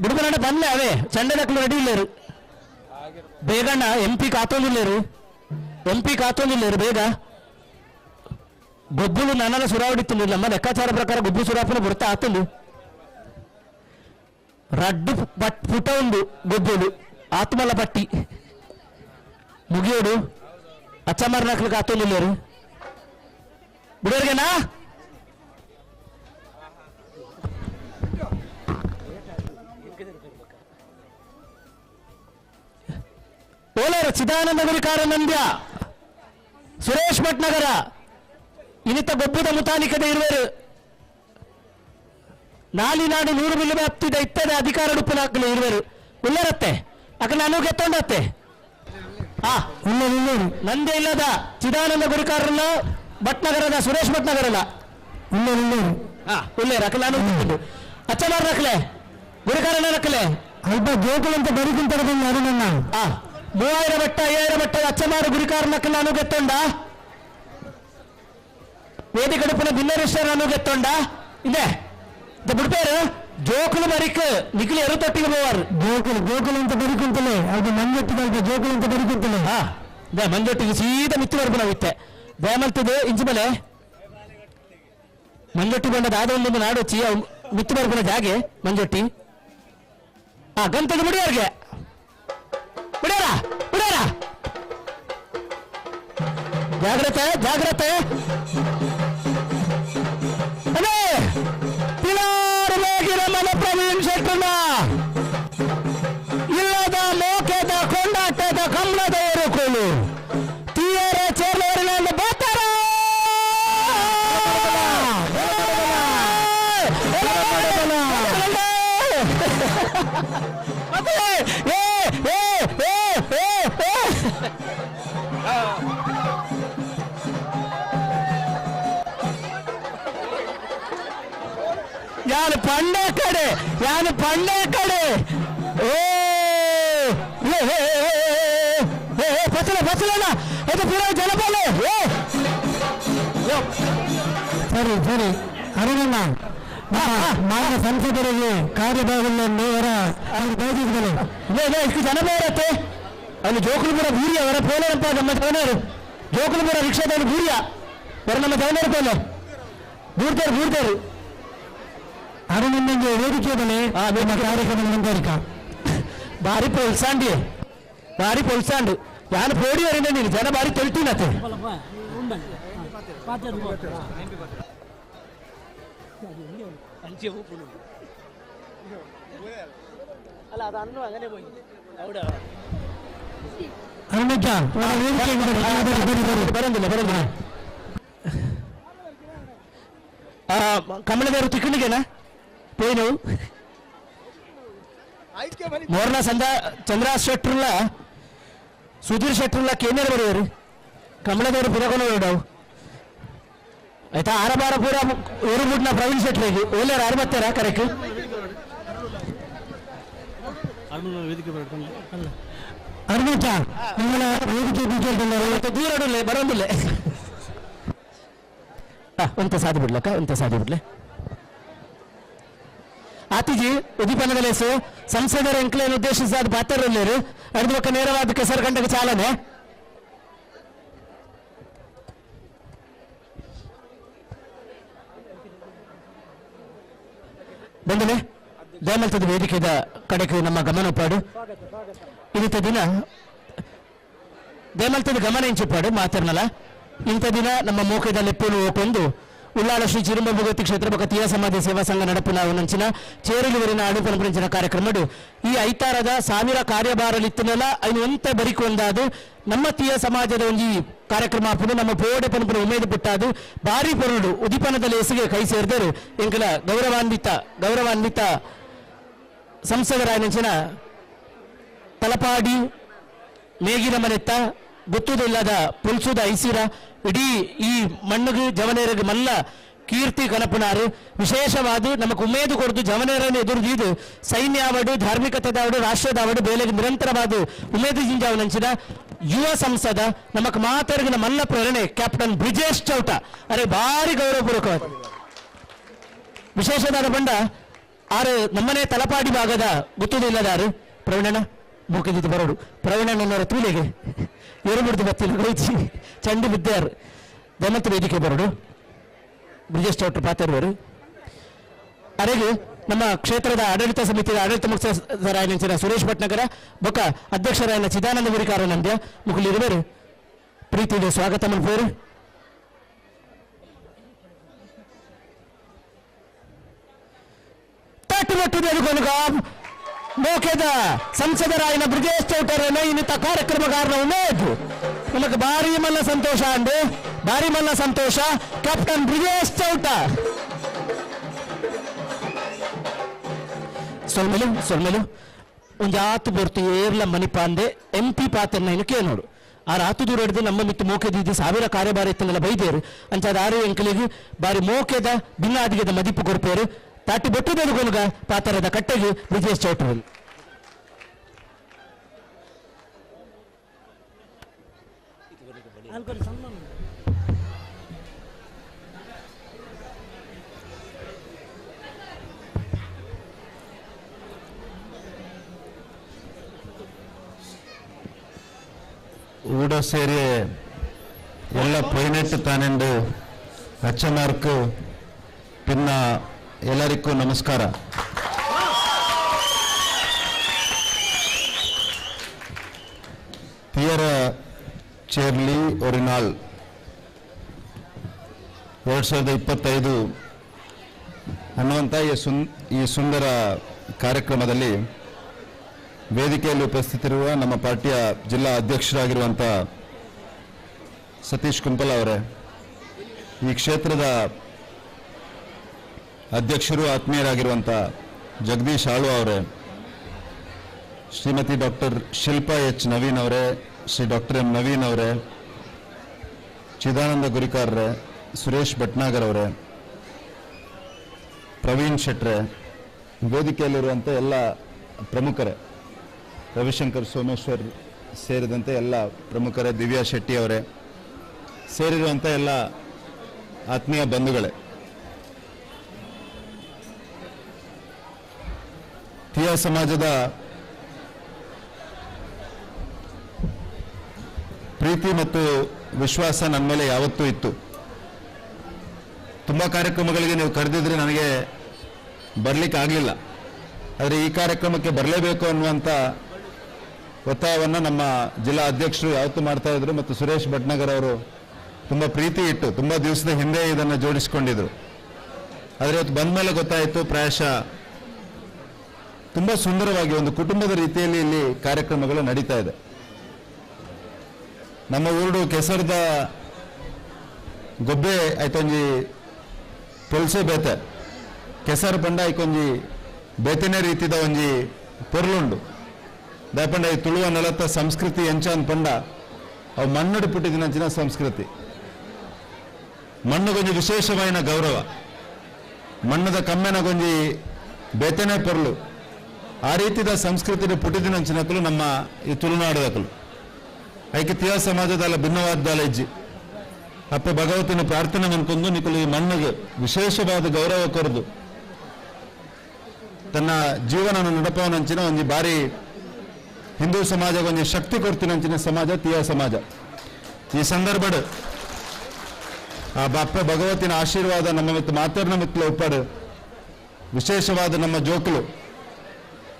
ಬಿಡುಗಡೆ ಬಂದ್ಲೆ ಅವೇ ಚಂಡದಕ್ಲು ರೆಡಿ ಇಲ್ಲೇರು ಬೇಗಣ್ಣ ಎಂ ಪಿ ಕಾತೊಂದಿಲ್ಲೇರು ಎಂ ಪಿ ಕಾತೊಂದಿಲ್ಲೇರು ಬೇಗ ಗೊಬ್ಬುಲು ನನ್ನಲ್ಲ ಸುರಾವಡಿತ್ತು ನಮ್ಮ ಲೆಕ್ಕಾಚಾರ ಪ್ರಕಾರ ಗೊಬ್ಬು ಸುರಾಪನ ಬರ್ತಾ ಆತಂದು ರಡ್ಡು ಪಟ್ ಪುಟ ಒಂದು ಗೊಬ್ಬುಲು ಆತ್ಮಲ ಪಟ್ಟಿ ಮುಗಿಯೋಡು ಅಚ್ಚಮಾರ್ನಾಕ್ಲಿಕ್ಕೆ ಆತೊಂದಿಲ್ಲೇರು ಬಿಡೋರ್ಗೆನಾ ಓಲರ ಚಿದಾನಂದ ಗುರಿಕಾರ ನಂದ್ಯ ಸುರೇಶ್ ಭಟ್ನಗರ ಇನಿತ ಗೊಬ್ಬುದ ಮುತಾಲಿಕದ ಇರುವರು ನಾಲಿನಾಡು 100 ಬಿಲ್ಲು ವ್ಯಾಪ್ತಿದ ಇತ್ತದ ಅಧಿಕಾರ ಉಡುಪುನಾಕಲು ಇರುವರು ಉಲ್ಲರತ್ತೆ ಅಕ್ಕ ನಾನು ಗೆತ್ತೊಂಡತ್ತೆ ಆ ನಂದೇ ಇಲ್ಲದ ಚಿದಾನಂದ ಗುರಿಕಾರಲ್ಲ ಭಟ್ನಗರದ ಸುರೇಶ್ ಭಟ್ನಗರಲ್ಲ ಉಲ್ಲೇರು ಅಕ್ಕ ನಾನು ಅಚ್ಚಮಾರ್ ನಕಲೆ ಗುರಿಕಾರನ ನಕಲೆ ಅಲ್ಪ ಜೋಕುಲು ಅಂತ ಬರಿಕಿಂತ ಅರುಣಣ್ಣ ಆ 3000 ಬಟ್ಟ 5000 ಬಟ್ಟ ಅಚ್ಚಮಾರು ಗುರಿಕಾರನಕ್ಕ ನಾನು ಗೆತ್ತೊಂಡ ವೇದಿಕಡುಪನ ಬಿನ್ನರೇಶ್ವರ ನಾನು ಗೆತ್ತೊಂಡ ಇದೆ ಬಿಡ್ಪೇರು ಜೋಕುಲು ಬರಿಕ್ ನಿಖಿಲ್ ಎರು ತೊಟ್ಟಿಗೆ ಹೋವಾರು ಜೋಕುಲು ಜೋಕುಲು ಅಂತ ಬರಿಕುಂತಲೇ ಅದು ಮಂಜೊಟ್ಟಿಗೆ ಅಲ್ಪ ಜೋಕುಲು ಅಂತ ಬರಿಕುಂತಲೇ ಹಾ they ಮಂಜೊಟ್ಟಿಗೆ ಸೀದಾ ಮಿತ್ತು ಬರ್ಬು ನಾವಿತ್ತೆ ದಯಮಲ್ತದು ಇಂಚು ಮೇಲೆ ಮಂಜೊಟ್ಟಿ ಬಂದದ ಆದ ಒಂದೊಂದು ನಾಡೊಚ್ಚಿ ಅವು ಮಿತ್ತು ಬರ್ಬುನ ಜಾಗೆ ಮಂಜೊಟ್ಟಿ ಆ ಗಂತದ ಬಿಡಿಯೋರ್ಗೆ ಬಿಡೋರ ಬಿಡೋರ ಜಾಗ್ರತೆ ಜಾಗ್ರತೆ. ಯಾನು ಪಂಡೆ ಕಡೆ, ಯಾನು ಪಂಡೆ ಕಡೆ. ಓ ಪಚ್ಚಲ ಪಚ್ಚಲಣ್ಣ, ಅದು ಪೂರ ಜನಪಾಲೆ. ಏ ಸರಿ ಸರಿ ಅರುಣಣ್ಣ, ಮಾನ್ಯ ಸಂಸದರಿಗೆ ಕಾರ್ಯಭಾಗದಲ್ಲಿ ಇಷ್ಟು ಜನ ಬರತ್ತೆ. ಅಲ್ಲಿ ಜೋಕುಲಪುರ ಬೂರಿಯ ಅವರ ಪೋಲರಪ್ಪ ನಮ್ಮ ಜವನರು, ಜೋಕುಲಪುರ ರಿಕ್ಷಾದವರು ಬೂರಿಯ ಬರ ನಮ್ಮ ಜವನರು ಪೋಲೆ ಬೂರ್ತಾರು ಬೂರ್ತಾರು. ಅರುಣಣ್ಣಗೆ ವೇದಿಕೆ ಮೇಲೆ ನಿಮ್ಮ ಕಾರ್ಯಕ್ರಮ ಮುಂದುವರಿಕ. ಭಾರಿ ಪೊಲ್ಸಾಂಡಿ, ಭಾರಿ ಪೊಲ್ಸಾಂಡು. ಯಾನು ಪೋಡಿ ವರಿಂದ ನೀನು ಜನ ಭಾರಿ ತೆಳ್ತೀನತ್ತೆ. ಅಲ್ಲ ಅದು ಅನ್ನು അങ്ങനെ പോയി അവിടെ. ಅರುಣಜ್ಜ ಬರಂದಿಲ್ಲ ಬರಂದಿಲ್ಲ. ಕಮಲದೇವರು ತಿಕ್ಕಣಿಗೆನಾ ಪೋಯಿನವು ಮೋರ್ನ ಸಂದ ಚಂದ್ರ ಶೆಟ್ರುಲ್ಲ ಸುಧೀರ್ ಶೆಟ್ರುಲ್ಲ ಕೇಂದ್ರ ಬರೆಯರು ಕಮಲದೇವರು ಪುರಕೊನವು ಆಯ್ತಾ. ಆರಬಾರ ಪೂರ ಊರುಬುಡ್ನ ಪ್ರವೀಣ್ ಶೆಟ್ರಿಗೆ ಓಲ್ಯಾರ ಆರು ಕರೆಕ್ಟ್. ಅರುಣಜ್ಜ ನಿಮ್ಮನ್ನ ವೇದಿಕೆ ದೂರ ಬರೋದಿಲ್ಲ. ಒಂತ ಸಾಧಿ ಬಿಡ್ಲಕ್ಕ, ಒಂತ ಸಾಧಿ ಬಿಡ್ಲೆ. ಆತಿಜಿ ಉದ್ದೀಪನದ ಲೇಸು ಸಂಸದರ ಎಂಕ್ಲೇನು ಉದ್ದೇಶಿಸಿದ ಪಾತ್ರರಲ್ಲೇರು ಅರ್ಧ ನೇರವಾದ ಕೆಸರು ಗಂಟೆಗೆ ಚಾಲನೆ. ಬಂದನೆ ದೇಮಲ್ತದ ವೇದಿಕೆದ ಕಡೆಗೆ ನಮ್ಮ ಗಮನ ಪಾಡು. ಇಂಥ ದಿನ ದೇಮಲ್ತದ ಗಮನ ಇಂಚಿಪಾಡು ಮಾತರ್ನಲ್ಲ. ಇಂಥ ದಿನ ನಮ್ಮ ಮೋಕದ ಲೆಪ್ಪುಲು ಕೊಂಡು ಉಳ್ಳಾಲ ಶ್ರೀ ಚಿರುಂಬ ಭಗವತಿ ಕ್ಷೇತ್ರ ಬೊಕ ತೀಯ ಸಮಾಧಿ ಸೇವಾ ಸಂಘ ನಡಪುನ ನಂಚಿನ ಚೇರಲುವರಿನ ಅಡುಪನಪುರಂಚಿನ ಕಾರ್ಯಕ್ರಮಡು ಈ ಐತಾರದ ಸಾವಿರ ಕಾರ್ಯಭಾರಲಿತ್ತನೆಲ್ಲ ಐನು ಒಂತ ಬರಿಕು ಒಂದಾದು ನಮ್ಮ ತೀಯ ಸಮಾಜದ ಒಂಜಿ ಕಾರ್ಯಕ್ರಮ ಆಪುಂಡು. ನಮ್ಮ ಪೋಡೆ ಪನ್ಪುನ ಉಮೇದು ಪುಟ್ಟಾದು ಭಾರಿ ಪೊರುಡು ಉದಿಪನದ ಲೇಸಿಗೆ ಕೈ ಸೇರಿದರು ಎಂಕಲ ಗೌರವಾನ್ವಿತ ಗೌರವಾನ್ವಿತ ಸಂಸದರಾಯನಂಚಿನ ತಲಪಾಡಿ ನೇಗಿನ ಮನೆತ್ತ ಗೊತ್ತುದಿಲ್ಲದ ಪುಲ್ಸುದ ಐಸಿರ ಇಡೀ ಈ ಮಣ್ಣುಗು ಜವನೇರಿಗೆ ಮಲ್ಲ ಕೀರ್ತಿ ಕನಪುನಾರು. ವಿಶೇಷವಾದ ನಮಕ್ ಉಮೇದು ಕೊಡ್ದು ಜವನೇರನ್ನು ಎದುರುದೀದು ಸೈನ್ಯಾವಡು ಧಾರ್ಮಿಕತೆದಾವಡು ರಾಷ್ಟ್ರದಾವಡು ಬೇಲೆಗೆ ನಿರಂತರವಾದ ಉಮೇದು ಜಿಂಜಾವನಂಚಿನ ಯುವ ಸಂಸದ ನಮಕ್ ಮಾತರ್ಗಿನ ಮಲ್ಲ ಪ್ರೇರಣೆ ಕ್ಯಾಪ್ಟನ್ ಬ್ರಿಜೇಶ್ ಚೌಟ. ಅರೆ ಭಾರಿ ಗೌರವಪೂರ್ವಕವಾದ ವಿಶೇಷದಾದ ಬಂಡ ಆರು ನಮ್ಮನೆ ತಲಪಾಡಿ ಭಾಗದ ಗೊತ್ತುದಿಲ್ಲದಾರು ಪ್ರವೀಣಣ್ಣ ಮೂಕದಿದ್ದು ಬರೋಡು ಪ್ರವೀಣಣ್ಣನವರ ತೂಲೆಗೆ ಏರು ಬತ್ತಿನ ಹೋಯ್ಚಿ ಚಂಡು ಬಿದ್ದಾರು ದಮತ್ ವೇದಿಕೆ ಬರೋಡು ಬ್ರಿಜೇಶ್ ಚೌಟ್ರು ಪಾತರುವರು. ಅರೆಗೆ ನಮ್ಮ ಕ್ಷೇತ್ರದ ಆಡಳಿತ ಸಮಿತಿಯ ಆಡಳಿತ ಮುಖ್ಯಸ್ಥರಾಯನಂಚಿನ ಸುರೇಶ್ ಭಟ್ನಗರ ಬೊಕ ಅಧ್ಯಕ್ಷರಾಯನ ಚಿದಾನಂದ ಗುರಿಕಾರ ನಂದ್ಯ ಮುಕುಲಿರುವರು ಪ್ರೀತಿಗೆ ಸ್ವಾಗತ ಮನ್ಪೇರು. ತಟ್ಟುಮಟ್ಟುದ ಮೋಕೆದ ಸಂಸದರಾಯನ ಬ್ರಿಜೇಶ್ ಚೌಟರನ್ನ ಇನ್ನಿತ ಕಾರ್ಯಕ್ರಮಗಾರನ ಉಮೇದು ನಮಗೆ ಭಾರಿ ಮಲ್ಲ ಸಂತೋಷ ಅಂಡು ಭಾರಿ ಮಲ್ಲ ಸಂತೋಷ ಕ್ಯಾಪ್ಟನ್ ಬ್ರಿಜೇಶ್ ಚೌಟ. ಸೊಲ್ಮೆಲು ಸೊಲ್ಮೆಲು ಒಂಜಾತು ಬೊರ್ತು ಏರ್ಲ ಮನಿಪಾಂದೆ ಎಂ ಪಿ ಪಾತ್ರನ ಇನ್ನು ಕೇನೋಡು ಆ ರಾತು ದೂರ ಹಿಡಿದು ನಮ್ಮ ಮಿತ್ತು ಮೋಕೆದಿದ್ದು ಸಾವಿರ ಕಾರ್ಯಭಾರ ಇತ್ತನೆಲ್ಲ ಬೈದೇರು ಅಂಚಾದ ಆರು ಎಂಕಲಿಗೆ ಬಾರಿ ಮೋಕೆದ ಭಿನ್ನಾದಿಗೆದ ಮದಿಪು ಕೊರ್ಪೇರು ತಾಟಿ ಬೊಟ್ಟುದದು ಕೊನುಗ ಪಾತರದ ಕಟ್ಟೆಗೆ ಬ್ರಿಜೇಶ್ ಚೌಟರು. ಊಡ ಸೇರಿ ಎಲ್ಲ ಪೊಯ್ನೆಟ್ಟು ತಾನೆಂದು ಅಚ್ಚಮಾರ್ಕು ಪಿನ್ನ ಎಲ್ಲರಿಗೂ ನಮಸ್ಕಾರ. ತೀಯರ ಚೇರ್ಲಿ ಒರಿನಾಲ್ 2025 ಅನ್ನುವಂಥ ಈ ಸುಂದರ ಕಾರ್ಯಕ್ರಮದಲ್ಲಿ ವೇದಿಕೆಯಲ್ಲಿ ಉಪಸ್ಥಿತರಿರುವ ನಮ್ಮ ಪಾರ್ಟಿಯ ಜಿಲ್ಲಾ ಅಧ್ಯಕ್ಷರಾಗಿರುವಂಥ ಸತೀಶ್ ಕುಂಪಲ ಅವರೇ, ಈ ಕ್ಷೇತ್ರದ ಅಧ್ಯಕ್ಷರು ಆತ್ಮೀಯರಾಗಿರುವಂಥ ಜಗದೀಶ್ ಆಳು ಅವರೇ, ಶ್ರೀಮತಿ ಡಾಕ್ಟರ್ ಶಿಲ್ಪಾ ಎಚ್ ನವೀನ್ ಅವರೇ, ಶ್ರೀ ಡಾಕ್ಟರ್ ಎಂ ನವೀನ್ ಅವರೇ, ಚಿದಾನಂದ ಗುರಿಕಾರ್ರೆ, ಸುರೇಶ್ ಭಟ್ನಾಗರ್ ಅವರೇ, ಪ್ರವೀಣ್ ಶೆಟ್ರೆ, ವೇದಿಕೆಯಲ್ಲಿರುವಂಥ ಎಲ್ಲ ಪ್ರಮುಖರೇ, ರವಿಶಂಕರ್ ಸೋಮೇಶ್ವರ್ ಸೇರಿದಂತೆ ಎಲ್ಲ ಪ್ರಮುಖರೇ, ದಿವ್ಯಾ ಶೆಟ್ಟಿ ಅವರೇ, ಸೇರಿರುವಂಥ ಎಲ್ಲ ಆತ್ಮೀಯ ಬಂಧುಗಳೇ, ತೀಯಾ ಸಮಾಜದ ಪ್ರೀತಿ ಮತ್ತು ವಿಶ್ವಾಸ ನನ್ನ ಮೇಲೆ ಯಾವತ್ತೂ ಇತ್ತು. ತುಂಬ ಕಾರ್ಯಕ್ರಮಗಳಿಗೆ ನೀವು ಕರೆದಿದ್ರೆ ನನಗೆ ಬರಲಿಕ್ಕೆ ಆಗಲಿಲ್ಲ. ಆದರೆ ಈ ಕಾರ್ಯಕ್ರಮಕ್ಕೆ ಬರಲೇಬೇಕು ಅನ್ನುವಂಥ ಒತ್ತಾಯವನ್ನು ನಮ್ಮ ಜಿಲ್ಲಾ ಅಧ್ಯಕ್ಷರು ಯಾವತ್ತೂ ಮಾಡ್ತಾ ಇದ್ರು ಮತ್ತು ಸುರೇಶ್ ಭಟ್ನಗರ್ ಅವರು ತುಂಬ ಪ್ರೀತಿ ಇಟ್ಟು ತುಂಬ ದಿವಸದ ಹಿಂದೆ ಇದನ್ನು ಜೋಡಿಸಿಕೊಂಡಿದ್ರು. ಆದರೆ ಇವತ್ತು ಬಂದ ಮೇಲೆ ಗೊತ್ತಾಯಿತು, ಪ್ರಾಯಶಃ ತುಂಬ ಸುಂದರವಾಗಿ ಒಂದು ಕುಟುಂಬದ ರೀತಿಯಲ್ಲಿ ಇಲ್ಲಿ ಕಾರ್ಯಕ್ರಮಗಳು ನಡೀತಾ ಇದೆ. ನಮ್ಮ ಊರು ಕೆಸರದ ಗೊಬ್ಬೆ ಆಯ್ತೊಂಜಿ ಪೊಲ್ಸೆ ಬೇತೆ, ಕೆಸರು ಪಂಡ ಐಕೊಂಜಿ ಬೇತೆನೇ ರೀತಿದ ಒಂಜಿ ಪೊರ್ಲುಂಡು. ದಾಪಂಡ ಈ ತುಳುವ ನೆಲತ್ತ ಸಂಸ್ಕೃತಿ ಎಂಚ ಪಂಡ ಅವು ಮಣ್ಣು ಪುಟ್ಟಿದಿನಂಚಿನ ಸಂಸ್ಕೃತಿ. ಮಣ್ಣುಗೊಂಜಿ ವಿಶೇಷವಾಯಿನ ಗೌರವ, ಮಣ್ಣದ ಕಮ್ಮೆನಗೊಂಜಿ ಬೇತೆನೇ ಪೊರ್ಲು. ಆ ರೀತಿದ ಸಂಸ್ಕೃತಿ ಪುಟ್ಟಿದಿನಂಚಿನಕಲು ನಮ್ಮ ಈ ತುಳುನಾಡದಕಲು. ಐಕೆ ತೀಯ ಸಮಾಜದಲ್ಲ ಭಿನ್ನವಾದ್ದಾಲ ಇಜ್ಜಿ. ಅಪ್ಪ ಭಗವತಿನ ಪ್ರಾರ್ಥನೆ ಮನ್ಕೊಂಡು ನಿಕಲು ಈ ಮಣ್ಣಿಗೆ ವಿಶೇಷವಾದ ಗೌರವ ಕೊರದು ತನ್ನ ಜೀವನ ನಡಪವನಂಚಿನ ಒಂಜಿ ಬಾರಿ ಹಿಂದೂ ಸಮಾಜ ಒಂಜಿ ಶಕ್ತಿ ಕೊಡ್ತಿನಂಚಿನ ಸಮಾಜ ತೀಯ ಸಮಾಜ. ಈ ಸಂದರ್ಭಡ್ ಆ ಅಪ್ಪ ಭಗವತಿನ ಆಶೀರ್ವಾದ ನಮ್ಮ ಮಿತ್ತು ಮಾತರ್ನ ಮಿತ್ತಲ ಉಪ್ಪಾಡು. ವಿಶೇಷವಾದ ನಮ್ಮ ಜೋಕುಲು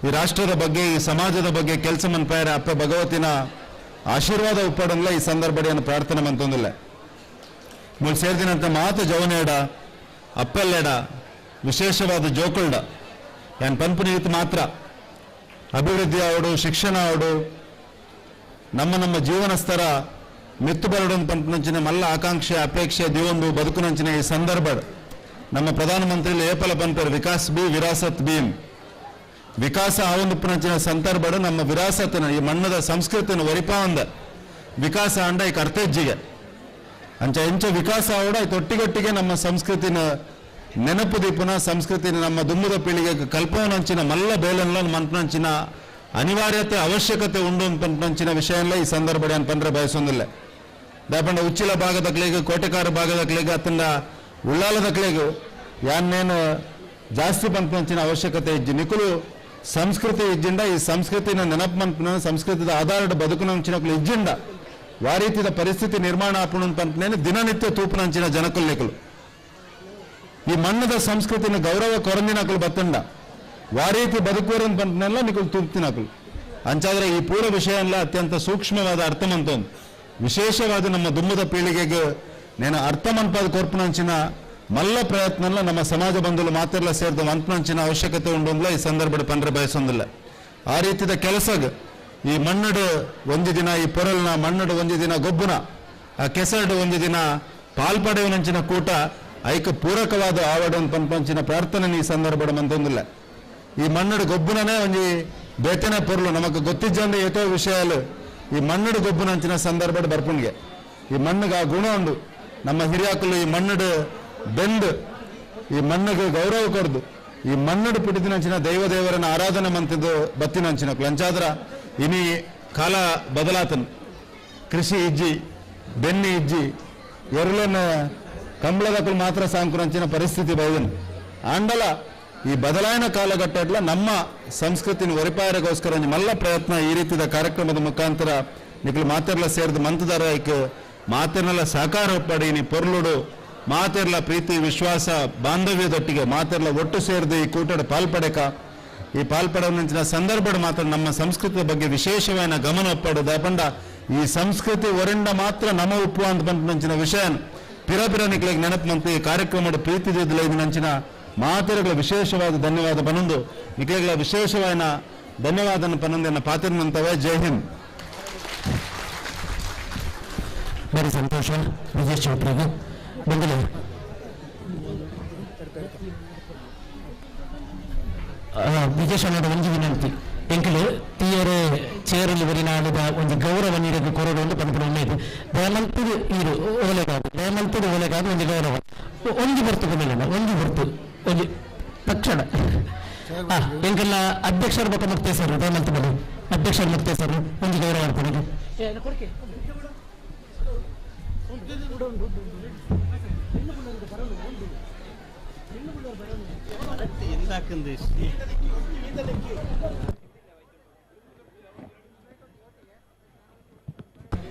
ಈ ರಾಷ್ಟ್ರದ ಬಗ್ಗೆ ಈ ಸಮಾಜದ ಬಗ್ಗೆ ಕೆಲಸ ಮನ್ಪಾಯರ ಅಪ್ಪ ಭಗವತಿನ ಆಶೀರ್ವಾದ ಉಪ್ಪಾಡಲ್ಲ ಈ ಸಂದರ್ಭಡಿಯನ್ನು ಪ್ರಾರ್ಥನೆ ಮಂತೊಂದಿಲ್ಲ. ಮೂಲು ಸೇರಿದಿನಂತ ಮಾತು ಜವನೇಡ ಅಪ್ಪಲ್ಲೇಡ ವಿಶೇಷವಾದ ಜೋಕುಲ್ಡ ಯಾನ್ ಪನ್ಪುನಿ ಮಾತ್ರ ಅಭಿವೃದ್ಧಿ ಅವಡು, ಶಿಕ್ಷಣ ಅವಡು, ನಮ್ಮ ನಮ್ಮ ಜೀವನ ಸ್ತರ ಮಿತ್ತು ಬರಡು ಪನ್ಪುನಂಚಿನ ಮಲ್ಲ ಆಕಾಂಕ್ಷೆ ಅಪೇಕ್ಷೆ ದಿವೊಂದು ಬದುಕುನಂಚಿನ ಈ ಸಂದರ್ಭ ನಮ್ಮ ಪ್ರಧಾನಮಂತ್ರಿ ಏಪಲ ಪನ್ಪರ್ ವಿಕಾಸ್ ಬಿ ವಿರಾಸತ್ ಭೀಮ್ ವಿಕಾಸ ಆವೊಂದುಪ್ಪುನಂಚಿನ ಸಂದರ್ಭಡು ನಮ್ಮ ವಿರಾಸತನ ಈ ಮಣ್ಣದ ಸಂಸ್ಕೃತಿನ ಒರಿಪಾವಂದ ವಿಕಾಸ ಅಂಡ ಈ ಕರ್ತಜ್ಜಿಗೆ ಅಂಚ ಎಂಚ ವಿಕಾಸ ಆವಡ ತೊಟ್ಟಿಗೊಟ್ಟಿಗೆ ನಮ್ಮ ಸಂಸ್ಕೃತಿನ ನೆನಪು ದೀಪನ ಸಂಸ್ಕೃತಿನ ನಮ್ಮ ದುಮ್ಮದ ಪೀಳಿಗೆ ಕಲ್ಪವನಂಚಿನ ಮಲ್ಲ ಬೇಲನ್ಲ ಮನ್ಪನಂಚಿನ ಅನಿವಾರ್ಯತೆ ಅವಶ್ಯಕತೆ ಉಂಡು ಪನ್ಪನಂಚಿನ ವಿಷಯಲ್ಲ ಈ ಸಂದರ್ಭ ಅನ್ಪಂದ್ರೆ ಬಯಸೊಂದಿಲ್ಲ. ದಾಪಂಡ ಉಚ್ಚಿಲ ಭಾಗದ ಕ್ಲೇಗ್, ಕೋಟೆಕಾರ ಭಾಗದ ಕ್ಲೇಗ್, ಅತ್ತಂಡ ಉಳ್ಳಾಲದ ಕ್ಲೇಗ್ ಯಾನ್ನೇನು ಜಾಸ್ತಿ ಪನ್ಪನಂಚಿನ ಅವಶ್ಯಕತೆ ಇಜ್ಜಿ. ನಿಕುಲು ಸಂಸ್ಕೃತಿ ಇಜ್ಜಿಂಡ ಈ ಸಂಸ್ಕೃತಿನ ನೆನಪು ಮನ್ಪನ ಸಂಸ್ಕೃತಿದ ಆಧಾರದ ಬದುಕುನಂಚಿನ ಇಜ್ಜಿಂಡ ವಾರೀತಿದ ಪರಿಸ್ಥಿತಿ ನಿರ್ಮಾಣ ಆಪುಣ ಪನ್ಪನೇನು ದಿನನಿತ್ಯ ತೂಪುನಂಚಿನ ಜನಕುಲ್ ನಿಕುಲು ಈ ಮಣ್ಣದ ಸಂಸ್ಕೃತಿನ ಗೌರವ ಕೊರಂದಿನಕಲು ಬತ್ತಂಡ ವಾರೀತಿ ಬದುಕುವರನ್ ಪನ್ಪನೆಲ್ಲ ನಿಕುಲು ತೂಪ್ತಿನಕಲು. ಅಂಚಾದ್ರೆ ಈ ಪೂರ ವಿಷಯ ಎಲ್ಲ ಅತ್ಯಂತ ಸೂಕ್ಷ್ಮವಾದ ಅರ್ಥಮಂತೊಂದು ವಿಶೇಷವಾದ ನಮ್ಮ ದುಮ್ಮದ ಪೀಳಿಗೆಗೆ ನೇನು ಅರ್ಥಮನ್ಪಾದ ಕೊರ್ಪುನಂಚಿನ ಮಲ್ಲ ಪ್ರಯತ್ನ ನಮ್ಮ ಸಮಾಜ ಬಂಧುಲು ಮಾತೆಲ್ಲ ಸೇರಿದ ಮನ್ಪುನಂಚಿನ ಅವಶ್ಯಕತೆ ಉಂಡು ಈ ಸಂದರ್ಭದ ಪಂಡ್ರೆ ಬಯಸೊಂದಿಲ್ಲ. ಆ ರೀತಿದ ಕೆಲಸಗ್ ಈ ಮಣ್ಣಡು ಒಂಜಿ ದಿನ ಈ ಪೊರಲ್ನ ಮಣ್ಣಡು ಒಂಜಿ ದಿನ ಗೊಬ್ಬುನ ಆ ಕೆಸರಡು ಒಂಜಿ ದಿನ ಪಾಲ್ಪಡೆಯುವನಂಚಿನ ಕೂಟ ಐಕ ಪೂರಕವಾದ ಆವಡ ಪನ್ಪಂಚಿನ ಪ್ರಾರ್ಥನೆ ಈ ಸಂದರ್ಭದ ಮಂತೊಂದಿಲ್ಲ. ಈ ಮಣ್ಣಡು ಗೊಬ್ಬುನನೇ ಒಂಜಿ ಬೇತನೆ ಪೊರ್ಲು ನಮಕ್ ಗೊತ್ತಿಜ್ಜಂದೆ ಏತೋ ವಿಷಯಲು ಈ ಮಣ್ಣಡು ಗೊಬ್ಬುನಂಚಿನ ಸಂದರ್ಭದ ಬರ್ಪುಣ್ಗೆ ಈ ಮಣ್ಣಿಗೆ ಆ ಗುಣ ಉಂಡು. ನಮ್ಮ ಹಿರಿಯಾಕುಲು ಈ ಮಣ್ಣಡು ಬೆಂದು ಈ ಮಣ್ಣಿಗೆ ಗೌರವ ಕೊರ್ದು ಈ ಮಣ್ಣಡು ಪುಟಿದಿನಂಚಿನ ದೈವ ದೇವರನ್ನ ಆರಾಧನೆ ಮಂತಿದ್ದು ಬತ್ತಿನಂಚಿನ ಅಂಚಾದ್ರ ಇನಿ ಕಾಲ ಬದಲಾತನ್ ಕೃಷಿ ಇಜ್ಜಿ ಬೆನ್ನಿ ಇಜ್ಜಿ ಎರುಲನ್ನ ಕಂಬಳದಕ್ಕಲು ಮಾತ್ರ ಸಾಂಕುರಂಚಿನ ಪರಿಸ್ಥಿತಿ ಬೈದನು. ಆಂಡಲ ಈ ಬದಲಾವಣೆ ಕಾಲಘಟ್ಟಡ್ಲ ನಮ್ಮ ಸಂಸ್ಕೃತಿನ ಒರಿಪಾಯರಿಗೋಸ್ಕರ ಮಲ್ಲ ಪ್ರಯತ್ನ ಈ ರೀತಿಯ ಕಾರ್ಯಕ್ರಮದ ಮುಖಾಂತರ ನಿಖಲು ಮಾತೆರ್ಲ ಸೇರಿದ ಮಂತದಾರ ಐಕ್ ಮಾತೆರ್ನೆಲ್ಲ ಸಹಕಾರ ಒಪ್ಪಡಿ ನೀ ಪೊರ್ಲುಡು ಮಾತೆರ್ಲ ಪ್ರೀತಿ ವಿಶ್ವಾಸ ಬಾಂಧವ್ಯದೊಟ್ಟಿಗೆ ಮಾತೆರ್ಲ ಒಟ್ಟು ಸೇರಿದ ಈ ಕೂಟದ ಪಾಲ್ಪಡೆಕ ಈ ಪಾಲ್ಪಡೋನಂಚಿನ ಸಂದರ್ಭ ಮಾತ್ರ ನಮ್ಮ ಸಂಸ್ಕೃತಿಯ ಬಗ್ಗೆ ವಿಶೇಷವಾದ ಗಮನ ಒಪ್ಪಡು. ದಾಪಂಡ ಈ ಸಂಸ್ಕೃತಿ ಒರಂಡ ಮಾತ್ರ ನಮ ಉಪ್ಪು ಅಂತ ಬಂತಂಚಿನ ವಿಷಯ ಪಿರ ಪಿರ ನಿಕ್ಲಿಗೆ ನೆನಪು ಮಂತು ಈ ಕಾರ್ಯಕ್ರಮದ ಪ್ರೀತಿ ನಂಚಿನ ಮಾತೆರಗಳ ವಿಶೇಷವಾದ ಧನ್ಯವಾದ ಪನೊಂದು ನಿಕ್ಲೆಗಳ ವಿಶೇಷವಾದ ಧನ್ಯವಾದ ಪನೊಂದನ್ನ ಪಾತಿರ್ನಂತವೇ. ಜೈ ಹಿಂದ್. ಭಾರಿ ಸಂತೋಷ ವಿಜಯ್ ಚೌಟ್ರಿಗೆ ಬಂದಿಲ್ಲ. ವಿಜಯ್ ಅಣ್ಣನ ಒಂಜಿ ವಿನಂತಿ ಎಂಕಲು ತೀಯರೆ ಚೇರಲ್ಲಿ ಒರಿನಾಡದ ಒಂದು ಗೌರವ ನೀಡಕ್ಕೆ ಕೊರಡು ಒಂದು ಪನ್ಪುನ ಉಳ್ಳೇದು ದಯಮಲ್ಪುದು ಈರು ಓಲೆಗಾದು ದಯಮಲ್ಪುದು ಓಲೆಗಾದು ಒಂದು ಗೌರವ ಒಂಜಿ ಬರ್ತು ಕೊಡಲಿಲ್ಲ ಒಂಜಿ ಬರ್ತು ಒಂಜಿ ತಕ್ಷಣ ಎಂಕಲ್ಲ ಅಧ್ಯಕ್ಷರ ಬೊಕ್ಕ ಮುಕ್ತೇಸರ್ ದಯಮಲ್ತ್ ಬಲಿ ಅಧ್ಯಕ್ಷರ ಮುಕ್ತೇಸರ್ ಒಂಜಿ ಗೌರವ ಅರ್ಪಣೆಗೆ.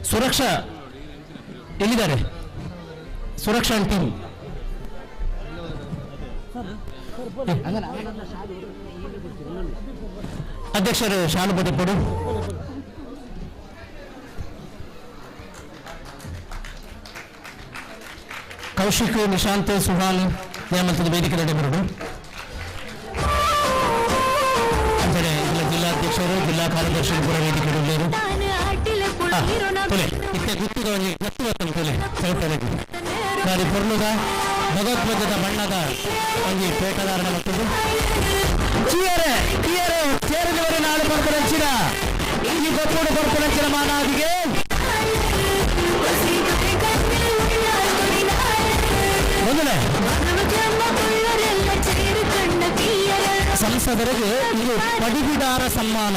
ಸುರಕ್ಷಾ ಎಲ್ಲಿದ್ದಾರೆ? ಸುರಕ್ಷಾ ಟೀಮ್ ಅಧ್ಯಕ್ಷರು ಶಾಲು ಬದಿಪಡು. ಕೌಶಿಕ್, ನಿಶಾಂತ್, ಸುಹಾನ್ ನೇಮಂತದ ವೇದಿಕೆ ಬರುಡು. ಅಂದರೆ ಜಿಲ್ಲಾಧ್ಯಕ್ಷರು, ಜಿಲ್ಲಾ ಕಾರ್ಯದರ್ಶಿಗಳು ಕೂಡ ವೇದಿಕೆ ಉಳ್ಳೇರು. ತುಲೆ ಇತ್ತೆ ಗುತ್ತುದ ಒಂಜಿ ಗತ್ತು ಬತ್ತನ ತುಲೆ ಸೌಟಲೆಗ್ ಬಾರಿ ಪೊರ್ಲುದ ಭಗವದ್ವಜದ ಬಣ್ಣದ ಒಂಜಿ ಪೇಟದಾರಣ ಮತ್ತದು ಚೀಯರೆ ಚೀಯರೆ ಚೇರಿದವರೆ ನಾಳೆ ಪರ್ಪುನಂಚಿನ ಈ ಗೊಪ್ಪುಡು ಪರ್ಪುನಂಚಿನ ಮಾನಾದಿಗೆ ಮೊದಲೇ ಸಂಸದರಿಗೆ ಇದು ಪಡಿಬಿಡಾರ ಸಮ್ಮಾನ.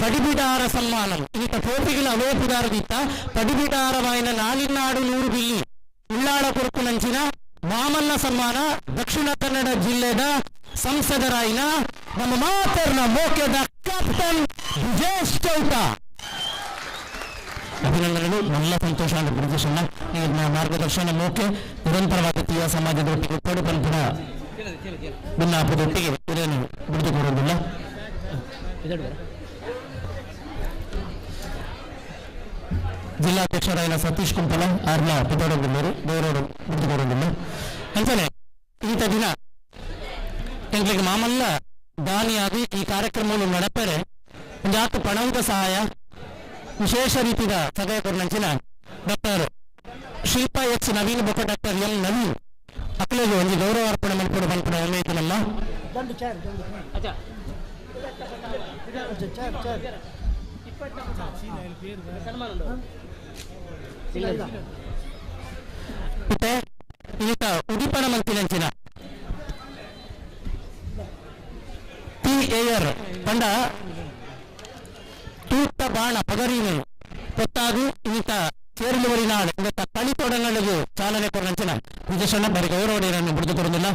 ಪಡಿಬಿಡಾರ ಸಮ್ಮಾನ ಈತ ಪೋಟಿಗಳ ಅವೋಪುದಾರದಿತ್ತ ಪಡಿಬಿಡಾರವಾಯಿನ ನಾಲಿನಾಡು ನೂರು ಬಿಲ್ಲಿ ಉಳ್ಳಾಳ ಕೊರಕುನಂಚಿನ ಮಾಮಲ್ಲ ಸಮ್ಮಾನ ದಕ್ಷಿಣ ಕನ್ನಡ ಜಿಲ್ಲೆದ ಸಂಸದರಾಯಿನ ನಮ್ಮ ಮಾತರ್ನ ಮೋಕೆದ ಕ್ಯಾಪ್ಟನ್ ಬ್ರಿಜೇಶ್ ಚೌಟ. ಅಭಿನಂದನೆಗಳು. ಮಲ್ಲ ಸಂತೋಷ ಅಂದ್ರೆ ಬ್ರಿಜೇಶ್ ಅಣ್ಣ ನಿಮ್ಮ ಮಾರ್ಗದರ್ಶನ ಮೋಕೆ ನಿರಂತರವಾಗಿ ತೀಯ ಸಮಾಜದೊಟ್ಟಿಗೆ ಕೊಡು ಪಂಪುನ ಭಿನ್ನಾಪದೊಟ್ಟಿಗೆ ಇದೇನು ಬಿಡುದು ಕೊಡುವುದಿಲ್ಲ. ಜಿಲ್ಲಾಧ್ಯಕ್ಷರಾಯಿನ ಸತೀಶ್ ಕುಂಪಲ ಆರ್ಲ ಪಿದಾಡೊಂದಿಲ್ಲರು ಗೌರವ ಬಿಡುದು ಕೊಡುವುದಿಲ್ಲ. ಅಂಚನೆ ಈತ ದಿನ ಎಂಕ್ಲೆಗ್ ಮಾಮಲ್ಲ ದಾನಿಯಾಗಿ ಈ ಕಾರ್ಯಕ್ರಮವನ್ನು ನಡಪರೆ ಒಂಜಾತು ಪಣವುದ ಸಹಾಯ ವಿಶೇಷ ರೀತಿಯ ಸಹಾಯ ಕೊರ್ನಂಚಿನ ಡಾಕ್ಟರ್ ಶಿಲ್ಪಾ ಎಚ್ ನವೀನ್ ಬೊಕ್ಕ ಡಾಕ್ಟರ್ ಎಂ ನವೀನ್ ಅಕ್ಲೆಗ್ ಒಂಜಿ ಗೌರವ ಅರ್ಪಣೆ ಮಲ್ಪೊಡು ಪನ್ಪುನ ಉಮೇದು ನಮ್ಮ. ಮತ್ತೆ ಈತ ಉದಿಪನ ಮಲ್ತಿನಂಚಿನ ಟಿ ಏಯರ್ ಪಂಡ ತೂತ ಬಾಣ ಪಗರಿನು ಪೊತ್ತಾಗು ಈತ ಸೇರಿಲುವರಿನಾಳು ಇಂದತ್ತ ಕಳಿತೊಡಗಳಿಗೆ ಚಾಲನೆ ಕೊರನಂಚಿನ ವಿಜಯಣ್ಣ ಬರಿ ಗೌರವ ಬಿಡುದು ಕೊಡುವುದಿಲ್ಲ.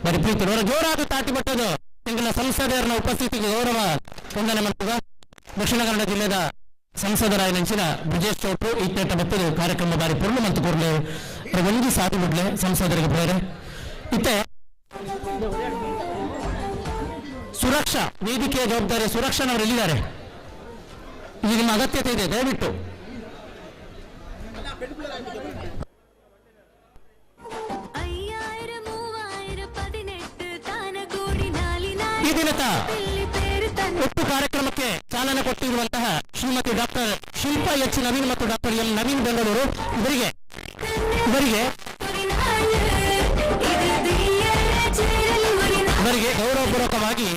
ಬರಿ ಪ್ರೀತಿ ಅವರ ಜೋರಾದ ತಾಟಿ ಬಟ್ಟದು ಎಂಗಳ ಸಂಸದರನ ಉಪಸ್ಥಿತಿಗೆ ಗೌರವ ವಂದನೆ ಮಾಡ್ತದ. ದಕ್ಷಿಣ ಕನ್ನಡ ಜಿಲ್ಲೆದ ಸಂಸದರಾಯನಂಚಿನ ಬ್ರಿಜೇಶ್ ಚೌಟ್ರು ಈತೇಟ ಬತ್ತದು ಕಾರ್ಯಕ್ರಮ ಬಾರಿ ಪೊರ್ಲು ಮತ್ತು ಕೊರ್ಲೆ ಒಂಜಿ ಸಾಧಿ ಬಿಡ್ಲೆ ಸಂಸದರಿಗೆ ಬೇರೆ. ಇತ್ತೆ ಸುರಕ್ಷಾ ವೇದಿಕೆಯ ಜವಾಬ್ದಾರಿ ಸುರಕ್ಷಾನವರು ಎಲ್ಲಿದ್ದಾರೆ? ಇದು ನಿಮ್ಮ ಅಗತ್ಯತೆ ಇದೆ, ದಯವಿಟ್ಟು. ಈ ದಿನದ ಒಟ್ಟು ಕಾರ್ಯಕ್ರಮಕ್ಕೆ ಚಾಲನೆ ಕೊಟ್ಟಿರುವಂತಹ ಶ್ರೀಮತಿ ಡಾಕ್ಟರ್ ಶಿಲ್ಪಾ ಎಚ್ ನವೀನ್ ಮತ್ತು ಡಾಕ್ಟರ್ ಎಂ ನವೀನ್ ಬೆಂಗಳೂರು ಇವರಿಗೆ ಇವರಿಗೆ ಇವರಿಗೆ ಗೌರವಪೂರ್ವಕವಾಗಿ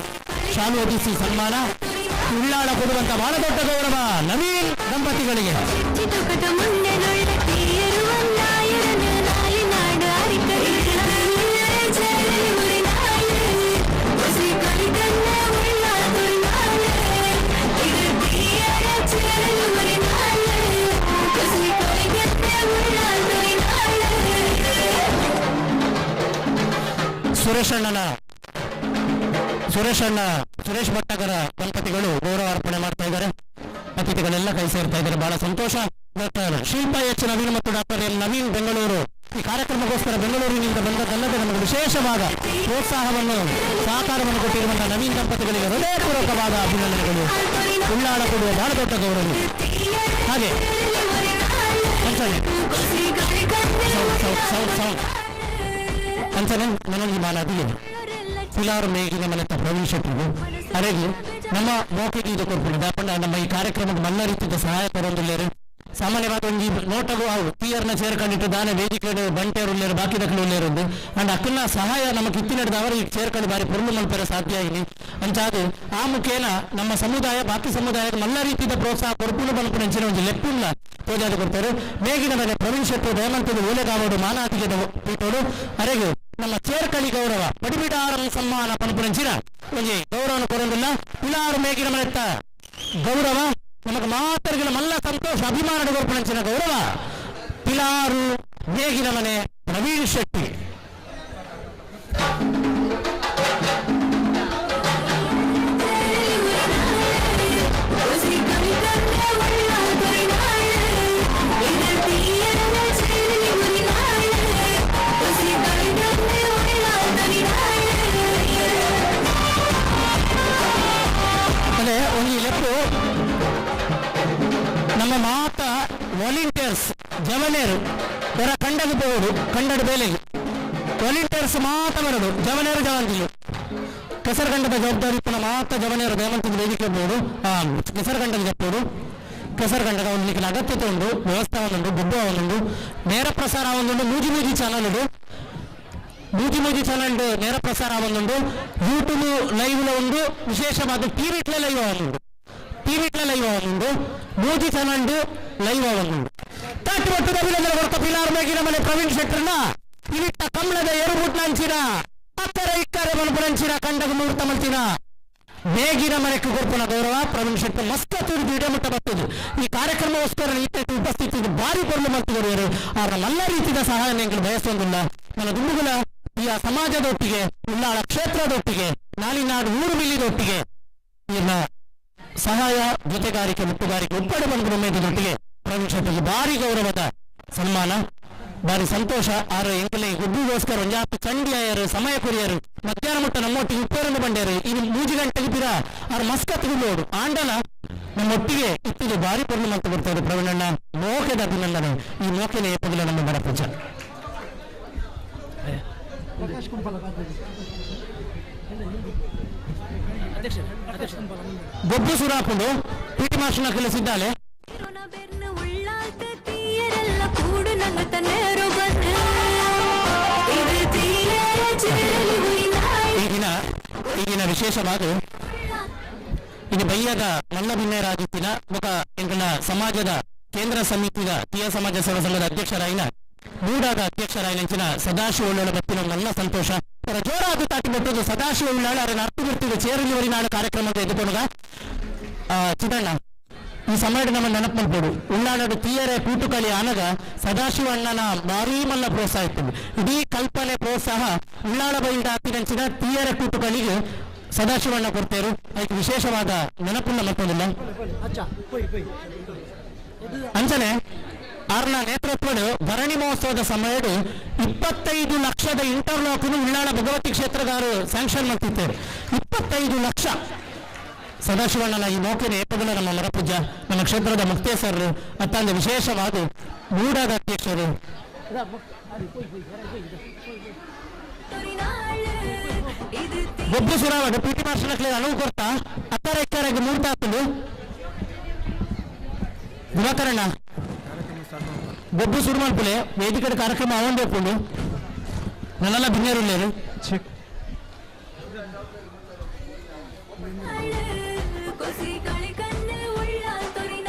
ಶಾಲು ಒದಿಸಿ ಸನ್ಮಾನ. ಉಳ್ಳಾಳ ಕೊಡುವಂತಹ ಬಹಳ ದೊಡ್ಡ ಗೌರವ ನವೀನ್ ದಂಪತಿಗಳಿಗೆ. ಸುರೇಶಣ್ಣ ಸುರೇಶ್ ಭಟ್ಟಗರ ದಂಪತಿಗಳು ಗೌರವ ಅರ್ಪಣೆ ಮಾಡ್ತಾ ಇದ್ದಾರೆ. ಅತಿಥಿಗಳೆಲ್ಲ ಕೈ ಸೇರ್ತಾ ಇದ್ದಾರೆ. ಬಹಳ ಸಂತೋಷ. ಡಾಕ್ಟರ್ ಶಿಲ್ಪಾ ಎಚ್ ನವೀನ್ ಮತ್ತು ಡಾಕ್ಟರ್ ಎಂ ನವೀನ್ ಬೆಂಗಳೂರು ಈ ಕಾರ್ಯಕ್ರಮಕ್ಕೋಸ್ಕರ ಬೆಂಗಳೂರಿನಿಂದ ಬಂದದ್ದಲ್ಲದೆ ನಮಗೆ ವಿಶೇಷವಾದ ಪ್ರೋತ್ಸಾಹವನ್ನು ಸಹಕಾರವನ್ನು ಕೊಟ್ಟಿರುವಂತಹ ನವೀನ್ ದಂಪತಿಗಳಿಗೆ ಹೃದಯಪೂರ್ವಕವಾದ ಅಭಿನಂದನೆಗಳು. ಉಳ್ಳಾಳ ಕೊಡುವ ಬಹಳ ದೊಡ್ಡ ಗೌರವ. ಹಾಗೆ ಅಂಚನೆ ನನಗೆ ಮಾಲಾದಿಗೆ ಫಿಲಾರ್ ಮೇಗಿನ ಮನೆತ ಪ್ರವೀಣ್ ಶೆಟ್ಟಿಗೂ ಅರೆಗೆ ನಮ್ಮ ಮೋಕೆಗೆ ಇದು ಕೊಡ್ಕೊಂಡು ದಾಪಂಡ ನಮ್ಮ ಈ ಕಾರ್ಯಕ್ರಮಕ್ಕೆ ಮಲ್ಲ ರೀತಿಯ ಸಹಾಯ ಕೊರೊಂದುಲ್ಲೇರು. ಸಾಮಾನ್ಯವಾದ ಒಂಜಿ ನೋಟಗು ಅವು ತೀಯರ್ನ ಸೇರ್ಕೊಂಡಿಟ್ಟು ದಾನೆ ವೇದಿಕೆ ಬಂಟೇರು ಉಳ್ಳೇರು ಬಾಕಿ ದಕ್ಕಲು ಉಳ್ಳೇರು ಅಂಡ್ ಅಕ್ಕನ ಸಹಾಯ ನಮಗೆ ಇತ್ತಿನಡ್ದು ಅವರು ಈಗ ಸೇರ್ಕೊಂಡು ಬಾರಿ ಪೊರ್ಲು ಮಲ್ಪೆರೆ ಸಾಧ್ಯ ಆಗಿ ಅಂಚಾದು ಆ ಮುಖೇನ ನಮ್ಮ ಸಮುದಾಯ ಬಾಕಿ ಸಮುದಾಯದ ಮಲ್ಲ ರೀತಿಯ ಪ್ರೋತ್ಸಾಹ ಕೊರ್ಪುಲು ಬಲ್ಪುನ ಅಂಚಿನ ಒಂಜಿ ಲೆಪ್ಪುಲ್ಲ ತೋಜಾದ ಕೊಡ್ತಾರೆ. ಮೇಗಿನ ಮನೆ ಪ್ರವೀಣ್ ಶೆಟ್ಟಿ ದಯಮಂತದ ಓಲೆಗಾವಡು ಮಾನಾತಿಗೆದ ಪೀಠೋಡು ಅರೆಗೆ ನಮ್ಮ ಚೇರ್ಕಳಿ ಗೌರವ ಪಡಿಬಿಡಾರಂ ಸಮ್ಮಾನ ಪನ್ಪುನಂಚಿನ ಒಂಜಿ ಗೌರವನ ಕೊರೊಂದಿಲ್ಲ ಪಿಲಾರು ಮೇಗಿನ ಮನೆತ್ತ ಗೌರವ ನಮಗ್ ಮಾತರ್ಗಿನ ಮಲ್ಲ ಸಂತೋಷ ಅಭಿಮಾನ ಕೊರ್ಪುನಂಚಿನ ಗೌರವ ಪಿಲಾರು ಮೇಗಿನ ಮನೆ ಪ್ರವೀಣ್ ಶೆಟ್ಟಿ. ಅದೇ ಒಂಜಿ ಲೆಪ್ಪು ನಮ್ಮ ಮಾತ ವಾಲಂಟಿಯರ್ಸ್ ಜವನೇರು ಹೊರ ಕಂಡಗ ಪೋಡು ಕಂಡಡ ಬೇಲೆಗೆ ವಾಲಂಟಿಯರ್ಸ್ ಮಾತ ಬರಡು ಜವನೇರು ಜವಂತಿಲು ಕೆಸರುಗಂಡದ ಜವಾಬ್ದಾರಿ ಪುನಃ ಮಾತ ಜವನೇರು ದೇವಂತದ ವೇದಿಕೆ ಬೋಡು ಕೆಸರುಗಂಡದ ಜಪ್ಪೋಡು ಕೆಸರುಗಂಡದ ಒಂದು ಅಗತ್ಯತೆ ಉಂಡು ವ್ಯವಸ್ಥೆ ಒಂದುಂಡು ಗುಡ್ಡು ಒಂದುಂಡು ನೇರ ಪ್ರಸಾರ ಒಂದುಂಡು ಮೂಜಿ ಮೂಜಿ ಚಾನಲ್ ಉಂಡು ಮೂಜಿ ಮೂಜಿ ಚಾನಲ್ ನೇರ ಪ್ರಸಾರ ಒಂದುಂಡು ಯೂಟ್ಯೂಬ್ ಲೈವ್ ಉಂಡು ವಿಶೇಷವಾದ ಟಿವಿಟ್ಲೆ ಲೈವ್ ಒಂದುಂಡು ಟಿವಿಟ್ಲೆ ಲೈವ್ ಒಂದುಂಡು ಮೂಜಿ ಚಾನಲ್ ಲೈವ್ ಒಂದುಂಡು ತಟ್ಟು ಒಟ್ಟು ಅಭಿನಂದನೆ ಕೊಡ್ತ ಪಿಲಾರ್ ಮೇಗಿನ ಮನೆ ಪ್ರವೀಣ್ ಶೆಟ್ಟರ್ನ ಇವಿಟ್ಟ ಕಮಲದ ಎರುಬುಟ್ನಂಚಿನ ಅಕ್ಕರೆ ಇಕ್ಕರೆ ಮನ್ಪುನಂಚಿನ ಕಂಡಗ ಮುಹೂರ್ತ ಮಲ್ತಿನ ಮೇಗಿನ ಮನೆಗೆ ಕೊರ್ಪುನ ಗೌರವ ಪ್ರವೀಣ್ ಶೆಟ್ಟರ್ ಮಸ್ತ್ ತುರಿದು ಇಡಮುಟ್ಟ ಬರ್ತದೆ. ಈ ಕಾರ್ಯಕ್ರಮಗೋಸ್ಕರ ಈತ ಉಪಸ್ಥಿತಿ ಭಾರಿ ಪೊರ್ಲು ಮಲ್ತಿದರು. ಅವರ ಎಲ್ಲ ರೀತಿಯ ಸಹಾಯ ಎಂಗಳು ಬಯಸೊಂದಿಲ್ಲ. ನನ್ನ ದುಂಬುಗುಲ ಈ ಸಮಾಜದೊಟ್ಟಿಗೆ ಉಳ್ಳಾಳ ಕ್ಷೇತ್ರದೊಟ್ಟಿಗೆ ನಾಲಿನಾಡು ಊರು ಮಿಲ್ಲಿದೊಟ್ಟಿಗೆ ಇನ್ನ ಸಹಾಯ ಜೊತೆಗಾರಿಕೆ ಮುಟ್ಟುಗಾರಿಕೆ ಒಪ್ಪಡೆ ಬಂದು ಉಮೇದೊಟ್ಟಿಗೆ ಪ್ರವೀಣ್ ಶೆಟ್ಟಿಗೆ ಭಾರಿ ಗೌರವದ ಸನ್ಮಾನ ಭಾರಿ ಸಂತೋಷ. ಆರು ಎಂಕಲೆ ಗುಬ್ಬಿಗೋಸ್ಕರ ಒಂಜಾತು ಚಂಡಿ ಆಯರು ಸಮಯ ಕೊರಿಯರು ಮಧ್ಯಾಹ್ನ ಮುಟ್ಟ ನಮ್ಮೊಟ್ಟಿಗೆ ಉಪ್ಪೇರನ್ನು ಬಂಡೇರು ಇನ್ನು ಮೂಜಿ ಗಂಟೆಗೆ ಬಿರ ಆರು ಮಸ್ಕತ್ ನೋಡು ಆಂಡಲ ನಮ್ಮೊಟ್ಟಿಗೆ ಇತ್ತಿಗೆ ಭಾರಿ ಪೊರ್ಲು ಮಂತ ಬರ್ತಾರೆ ಪ್ರವೀಣಣ್ಣ ಮೋಕೆದ ಅಭಿನಂದನೆ. ಈ ಮೋಕೆನ ಏಪದಿಲ್ಲ ನಮ್ಮ ಬಡ ಪೂಜೆ ಗೊಬ್ಬು ಸುರಾಪುಂಡು ಪಿ ಟಿ ಮಾಸ್ಟರ್ನ ಕೆಲಸಿದ್ದಾಳೆ. ಈಗಿನ ವಿಶೇಷವಾದ ಇದು ಬಯ್ಯದ ಮಲ್ಲಭಿನ್ನರಾಗಿತ್ತಿನ ಮುಖ ಎಂಕಲ ಸಮಾಜದ ಕೇಂದ್ರ ಸಮಿತಿಯ ತೀಯ ಸಮಾಜ ಸೇವಾ ಸಂಘದ ಅಧ್ಯಕ್ಷರಾಯಿನ ಮೂಡಾದ ಅಧ್ಯಕ್ಷರಾಯಿನಂಚಿನ ಸದಾಶಿವ ಉಳ್ಳಾಳ ಬತ್ತಿನ ಮಲ್ಲ ಸಂತೋಷ. ಅವರ ಜೋರಾದ ತಾಟಿ ಬಿಟ್ಟದ್ದು ಸದಾಶಿವ ಉಳ್ಳಾಳ ಅವರನ್ನು ಅರ್ಥ ಬಿಡ್ತಿದ್ದ ಚೇರಲಿವರಿ ನಾಡು ಕಾರ್ಯಕ್ರಮದ ಎದುಕೊಂಡಾಗ ಚಿದಣ್ಣ ಈ ಸಮಯ ನಮ್ಮ ನೆನಪು ಮಲ್ಪೋಡು ಉಳ್ಳಾಡಡು ತೀಯರೆ ಕೂಟುಕಳಿ ಆನಗ ಸದಾಶಿವ ಅಣ್ಣನ ಭಾರೀ ಮಲ್ಲ ಪ್ರೋತ್ಸಾಹ ಇತ್ತು. ಇಡೀ ಕಲ್ಪನೆ ಪ್ರೋತ್ಸಾಹ ಉಳ್ಳಾಳ ಬೈಲ್ದ ಆತಿನಂಚಿನ ತೀಯರೆ ಕೂಟುಕಳಿಗೆ ಸದಾಶಿವಣ್ಣ ಕೊಡ್ತೇರು. ಅದಕ್ಕೆ ವಿಶೇಷವಾದ ನೆನಪುನ್ನ ಮತ್ತೊಂದಿಲ್ಲ. ಅಂಚನೆ ಆರ್ನ ನೇತೃತ್ವಡು ಭರಣಿ ಮಹೋತ್ಸವದ ಸಮಯಡು 25 ಲಕ್ಷದ ಇಂಟರ್ಲಾಕ್ ಉಳ್ಳಾಳ ಭಗವತಿ ಕ್ಷೇತ್ರದಾರು ಸ್ಯಾಂಕ್ಷನ್ ಮಾಡ್ತಿದ್ದಾರೆ. 25 ಲಕ್ಷ ಸದಾಶಿವಣ್ಣನ ಈ ಮೋಕೆನ ಏಪಗಲ ನಮ್ಮ ಮರಪೂಜ ನಮ್ಮ ಕ್ಷೇತ್ರದ ಮುಕ್ತೇಸರರು ಅತ್ತಂದೆ ವಿಶೇಷವಾದ ಮೂಡಾದ ಅಧ್ಯಕ್ಷರು ಗೊಬ್ಬು ಸುರಾವಡು ಪಿ ಟಿ ಮಾಸ್ಟರ್ನ ಅನುವು ಕೊಡ್ತಾ ಅತ್ತರ ಎಕ್ಕರೆಗೆ ಮೂರ್ತಾತಲು ದಿವಾಕರಣ್ಣ ಗೊಬ್ಬು ಸುರು ಮಲ್ಪುಲೆ ವೇದಿಕೆ ಕಾರ್ಯಕ್ರಮ ಅವಂದೇಪುಂಡು ನನ್ನೆಲ್ಲ ಬಿನ್ನೇರುಲ್ಲೇರು.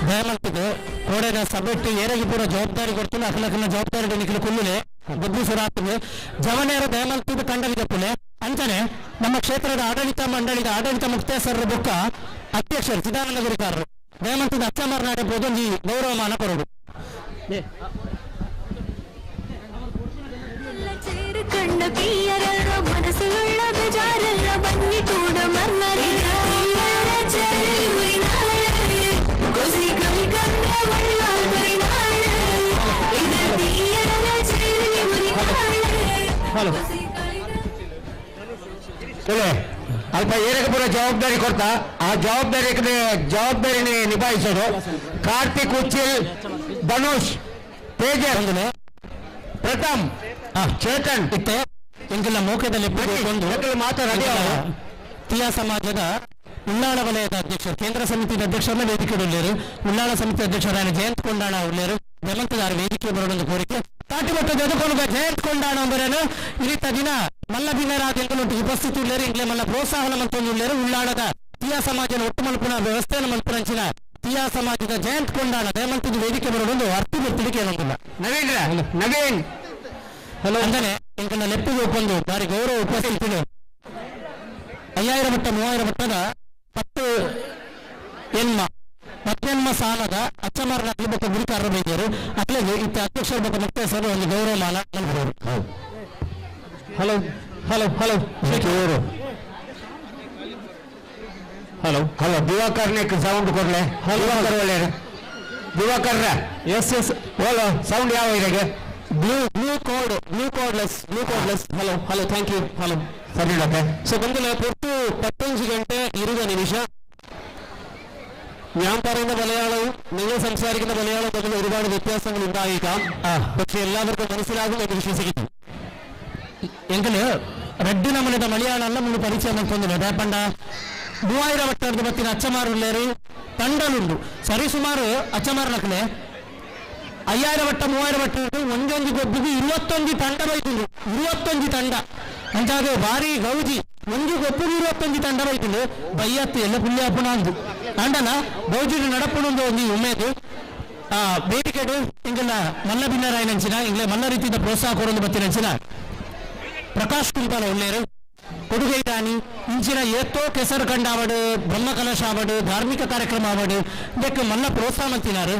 ದಯಮಲ್ತಿದ್ದು ಕೋಡೆದ ಸಭೆಟ್ಟು ಏರಗಿ ಪೂರ ಜವಾಬ್ದಾರಿ ಕೊಡ್ತೀನಿ ಅಖಲಖಲ ಜವಾಬ್ದಾರಿ ನಿಖಲು ಕುಲ್ಲುಲೆ ಗೊಬ್ಬು ಸುರಾತುವೆ ಜವನೇರ ದಯಮಲ್ತಿದ್ದು ಕಂಡಲಿದಪ್ಪುಲೆ. ಅಂಚನೆ ನಮ್ಮ ಕ್ಷೇತ್ರದ ಆಡಳಿತ ಮಂಡಳಿದ ಆಡಳಿತ ಮುಕ್ತೇಸರರ ಬೊಕ್ಕ ಅಧ್ಯಕ್ಷರು ಚಿದಾನಂದ ಗುರುಕಾರರು ದಯಮಲ್ತಿದ್ದು ಅಚ್ಚಮರ್ ನಾಡೆ ಬೋದೊಂಜಿ ಗೌರವಮಾನ ಕೊರಡು. ಹಲೋ ಅಲ್ಪ ಏರಕಪುರ ಜವಾಬ್ದಾರಿ ಕೊಡ್ತಾ ಆ ಜವಾಬ್ದಾರಿ ಜವಾಬ್ದಾರಿನೇ ನಿಭಾಯಿಸೋದು ಕಾರ್ತಿಕ್ ಉಚ್ಚಿಲ್, ಧನುಷ್, ತೇಜಸ್, ಪ್ರಥಮ್, ಚೇತನ್ ಇತ್ತೆ ಎಂಕೆಲ್ಲ ಮೋಕದಲ್ಲಿ ಮಾತಾಡಿ ತೀಯಾ ಸಮಾಜದ ಉಳ್ಳಾಳ ವಲಯದ ಅಧ್ಯಕ್ಷರು ಕೇಂದ್ರ ಸಮಿತಿಯ ಅಧ್ಯಕ್ಷರನ್ನ ವೇದಿಕೆ ಉಳ್ಳೇರು ಉಳ್ಳಾಳ ಸಮಿತಿ ಅಧ್ಯಕ್ಷರಾದ ಜಯಂತ್ ಕೊಂಡಾಣ ಉಳ್ಳೇರು ಜಮಂತದಾರ ವೇದಿಕೆ ಬರೋದೊಂದು ಕೋರಿಕೆ ತಾಟಿಮಟ್ಟ ಜದುಕೊನುಗ ಜಯಂತ್ ಕೊಂಡಾಣ ಅಂಬರೇನು ಇರಿತ ದಿನ ಮಲ್ಲ ಬಿನ್ನರಾದ ಎಂಕಲೊಟ್ಟು ಉಪಸ್ಥಿತಿ ಉಳ್ಳೇರು ಎಂಕ್ಲೆ ಮಲ್ಲ ಪ್ರೋತ್ಸಾಹನ ಮಂತೊಂದು ಉಳ್ಳೇರು ಉಳ್ಳಾಳದ ತೀಯಾ ಸಮಾಜನ ಒಟ್ಟು ಮಲ್ಪುನ ವ್ಯವಸ್ಥೆಯನ್ನು ಮಲ್ಪುನಂಚಿನ ತೀಯಾ ಸಮಾಜದ ಜಯಂತ್ ಕೊಂಡಾಣ ದಯಮಂತದ ವೇದಿಕೆ ಬರೋದೊಂದು ಅರ್ಥ ಗೊತ್ತಿಡಿಕೆ ಏನೊಂದಿಲ್ಲ. ನವೀನ್ ನವೀನ್ ಹಲೋ ಅಂದನೆ ಎಂಕಲ್ನ ಲೆಪ್ಪಿಗೆ ಒಪ್ಪಂದು ಬಾರಿ ಗೌರವ ಉಪಸ್ಥಿತಿ 5000 ಮಟ್ಟ 3000 ಮಟ್ಟದ 10 ಎನ್ಮ ಪತ್ತೆನ್ಮ ಸಾಲದ ಅಚ್ಚಮಾರನ ಬೊಕ್ಕ ಗುರಿಕಾರರು ಬೈದರು ಅಟ್ಲೆಗೆ ಇತ್ತ ಅಧ್ಯಕ್ಷರ ಬೊಕ್ಕ ಮುಕ್ತೇಸರು ಒಂದು ಗೌರವ ಮಾನ ಮಲ್ಪುವರು. Hello hello hello hello hello ದಿವಾಕರ್ನೇ sound ಕೊಡ್ಲೆ. ದಿವಾಕರ್ ಒಳ್ಳೆಯರು ದಿವಾಕರ್ರ. ಎಸ್ ಎಸ್ ಓಲೋ ಸೌಂಡ್ ಯಾವ ಇರಾಗೆ? Blue blue code blue cordless blue cordless. Hello hello thank you. Hello ಸರಿ ಡಾಕ್ಟರ್. ಸೊ ಬಂದಿಲ್ಲ ಪೊಟ್ಟು 15 ಗಂಟೆ 20 ನಿಮಿಷ. ഞാൻ പറയുന്ന മലയാളവും നിങ്ങൾ സംസാരിക്കുന്ന മലയാളവും തമ്മിൽ ഒരുപാട് വ്യത്യാസങ്ങൾ ഉണ്ടായേക്കാം, പക്ഷെ എല്ലാവർക്കും മനസ്സിലാകും എന്ന് വിശ്വസിക്കുന്നു. എങ്കില് റെഡ് നമ്മളുടെ മലയാളം നമ്മൾ പരിചയം മൽപ്പൊന്നില്ല. പണ്ട 3000 വട്ടം പത്തിന് അച്ഛന്മാരുള്ളേര് ತಂಡಲುಂಡು ಸರಿ ಸುಮಾರು ಅಚ್ಚಮಾರ್ನಕ್ಲೆ 5000 ವಟ್ಟ 3000 ವಟ್ಟ ಒಂದೊಂದು ಗೊಬ್ಬಿಗೆ 21 ತಂಡ ಬೈತುಂಡು. 21 ತಂಡ ಅಂಚಾದ ಭಾರಿ ಗೌಜಿ. ಒಂದು ಗೊಬ್ಬಿಗೆ 21 ತಂಡ ಬೈತುಂಡು. ಬೈಯತ್ತು ಎಲ್ಲ ಪುಣ್ಯಾಪುಣ ಅಂದು ಅಂಡನ ಗೌಜಿಡು ನಡಪುಣಂದು ಒಂದು ಉಮೇದು. ಆ ವೇದಿಕೆಡು ಇಂಗಲ ಮಲ್ಲ ಬಿನ್ನರಾಯನಂಚಿನ ಇಂಗ್ಲೆ ಮಲ್ಲ ರೀತಿಯ ಪ್ರೋತ್ಸಾಹ ಕೊರೊಂದು ಬತ್ತಿನಂಚಿನ ಪ್ರಕಾಶ್ ಕುಂಪಾಲ ಒಳ್ಳೆಯರು ಕೊಡುಗೈ ದಾನಿ ಇಂಚಿನ ಏತೋ ಕೆಸರು ಕಂಡಾವಡು ಬ್ರಹ್ಮಕಲಶ ಆವಡು ಧಾರ್ಮಿಕ ಕಾರ್ಯಕ್ರಮ ಆವಡು ಇದಕ್ಕೆ ಮಲ್ಲ ಪ್ರೋತ್ಸಾಹ ಮಂತಿನಾರು.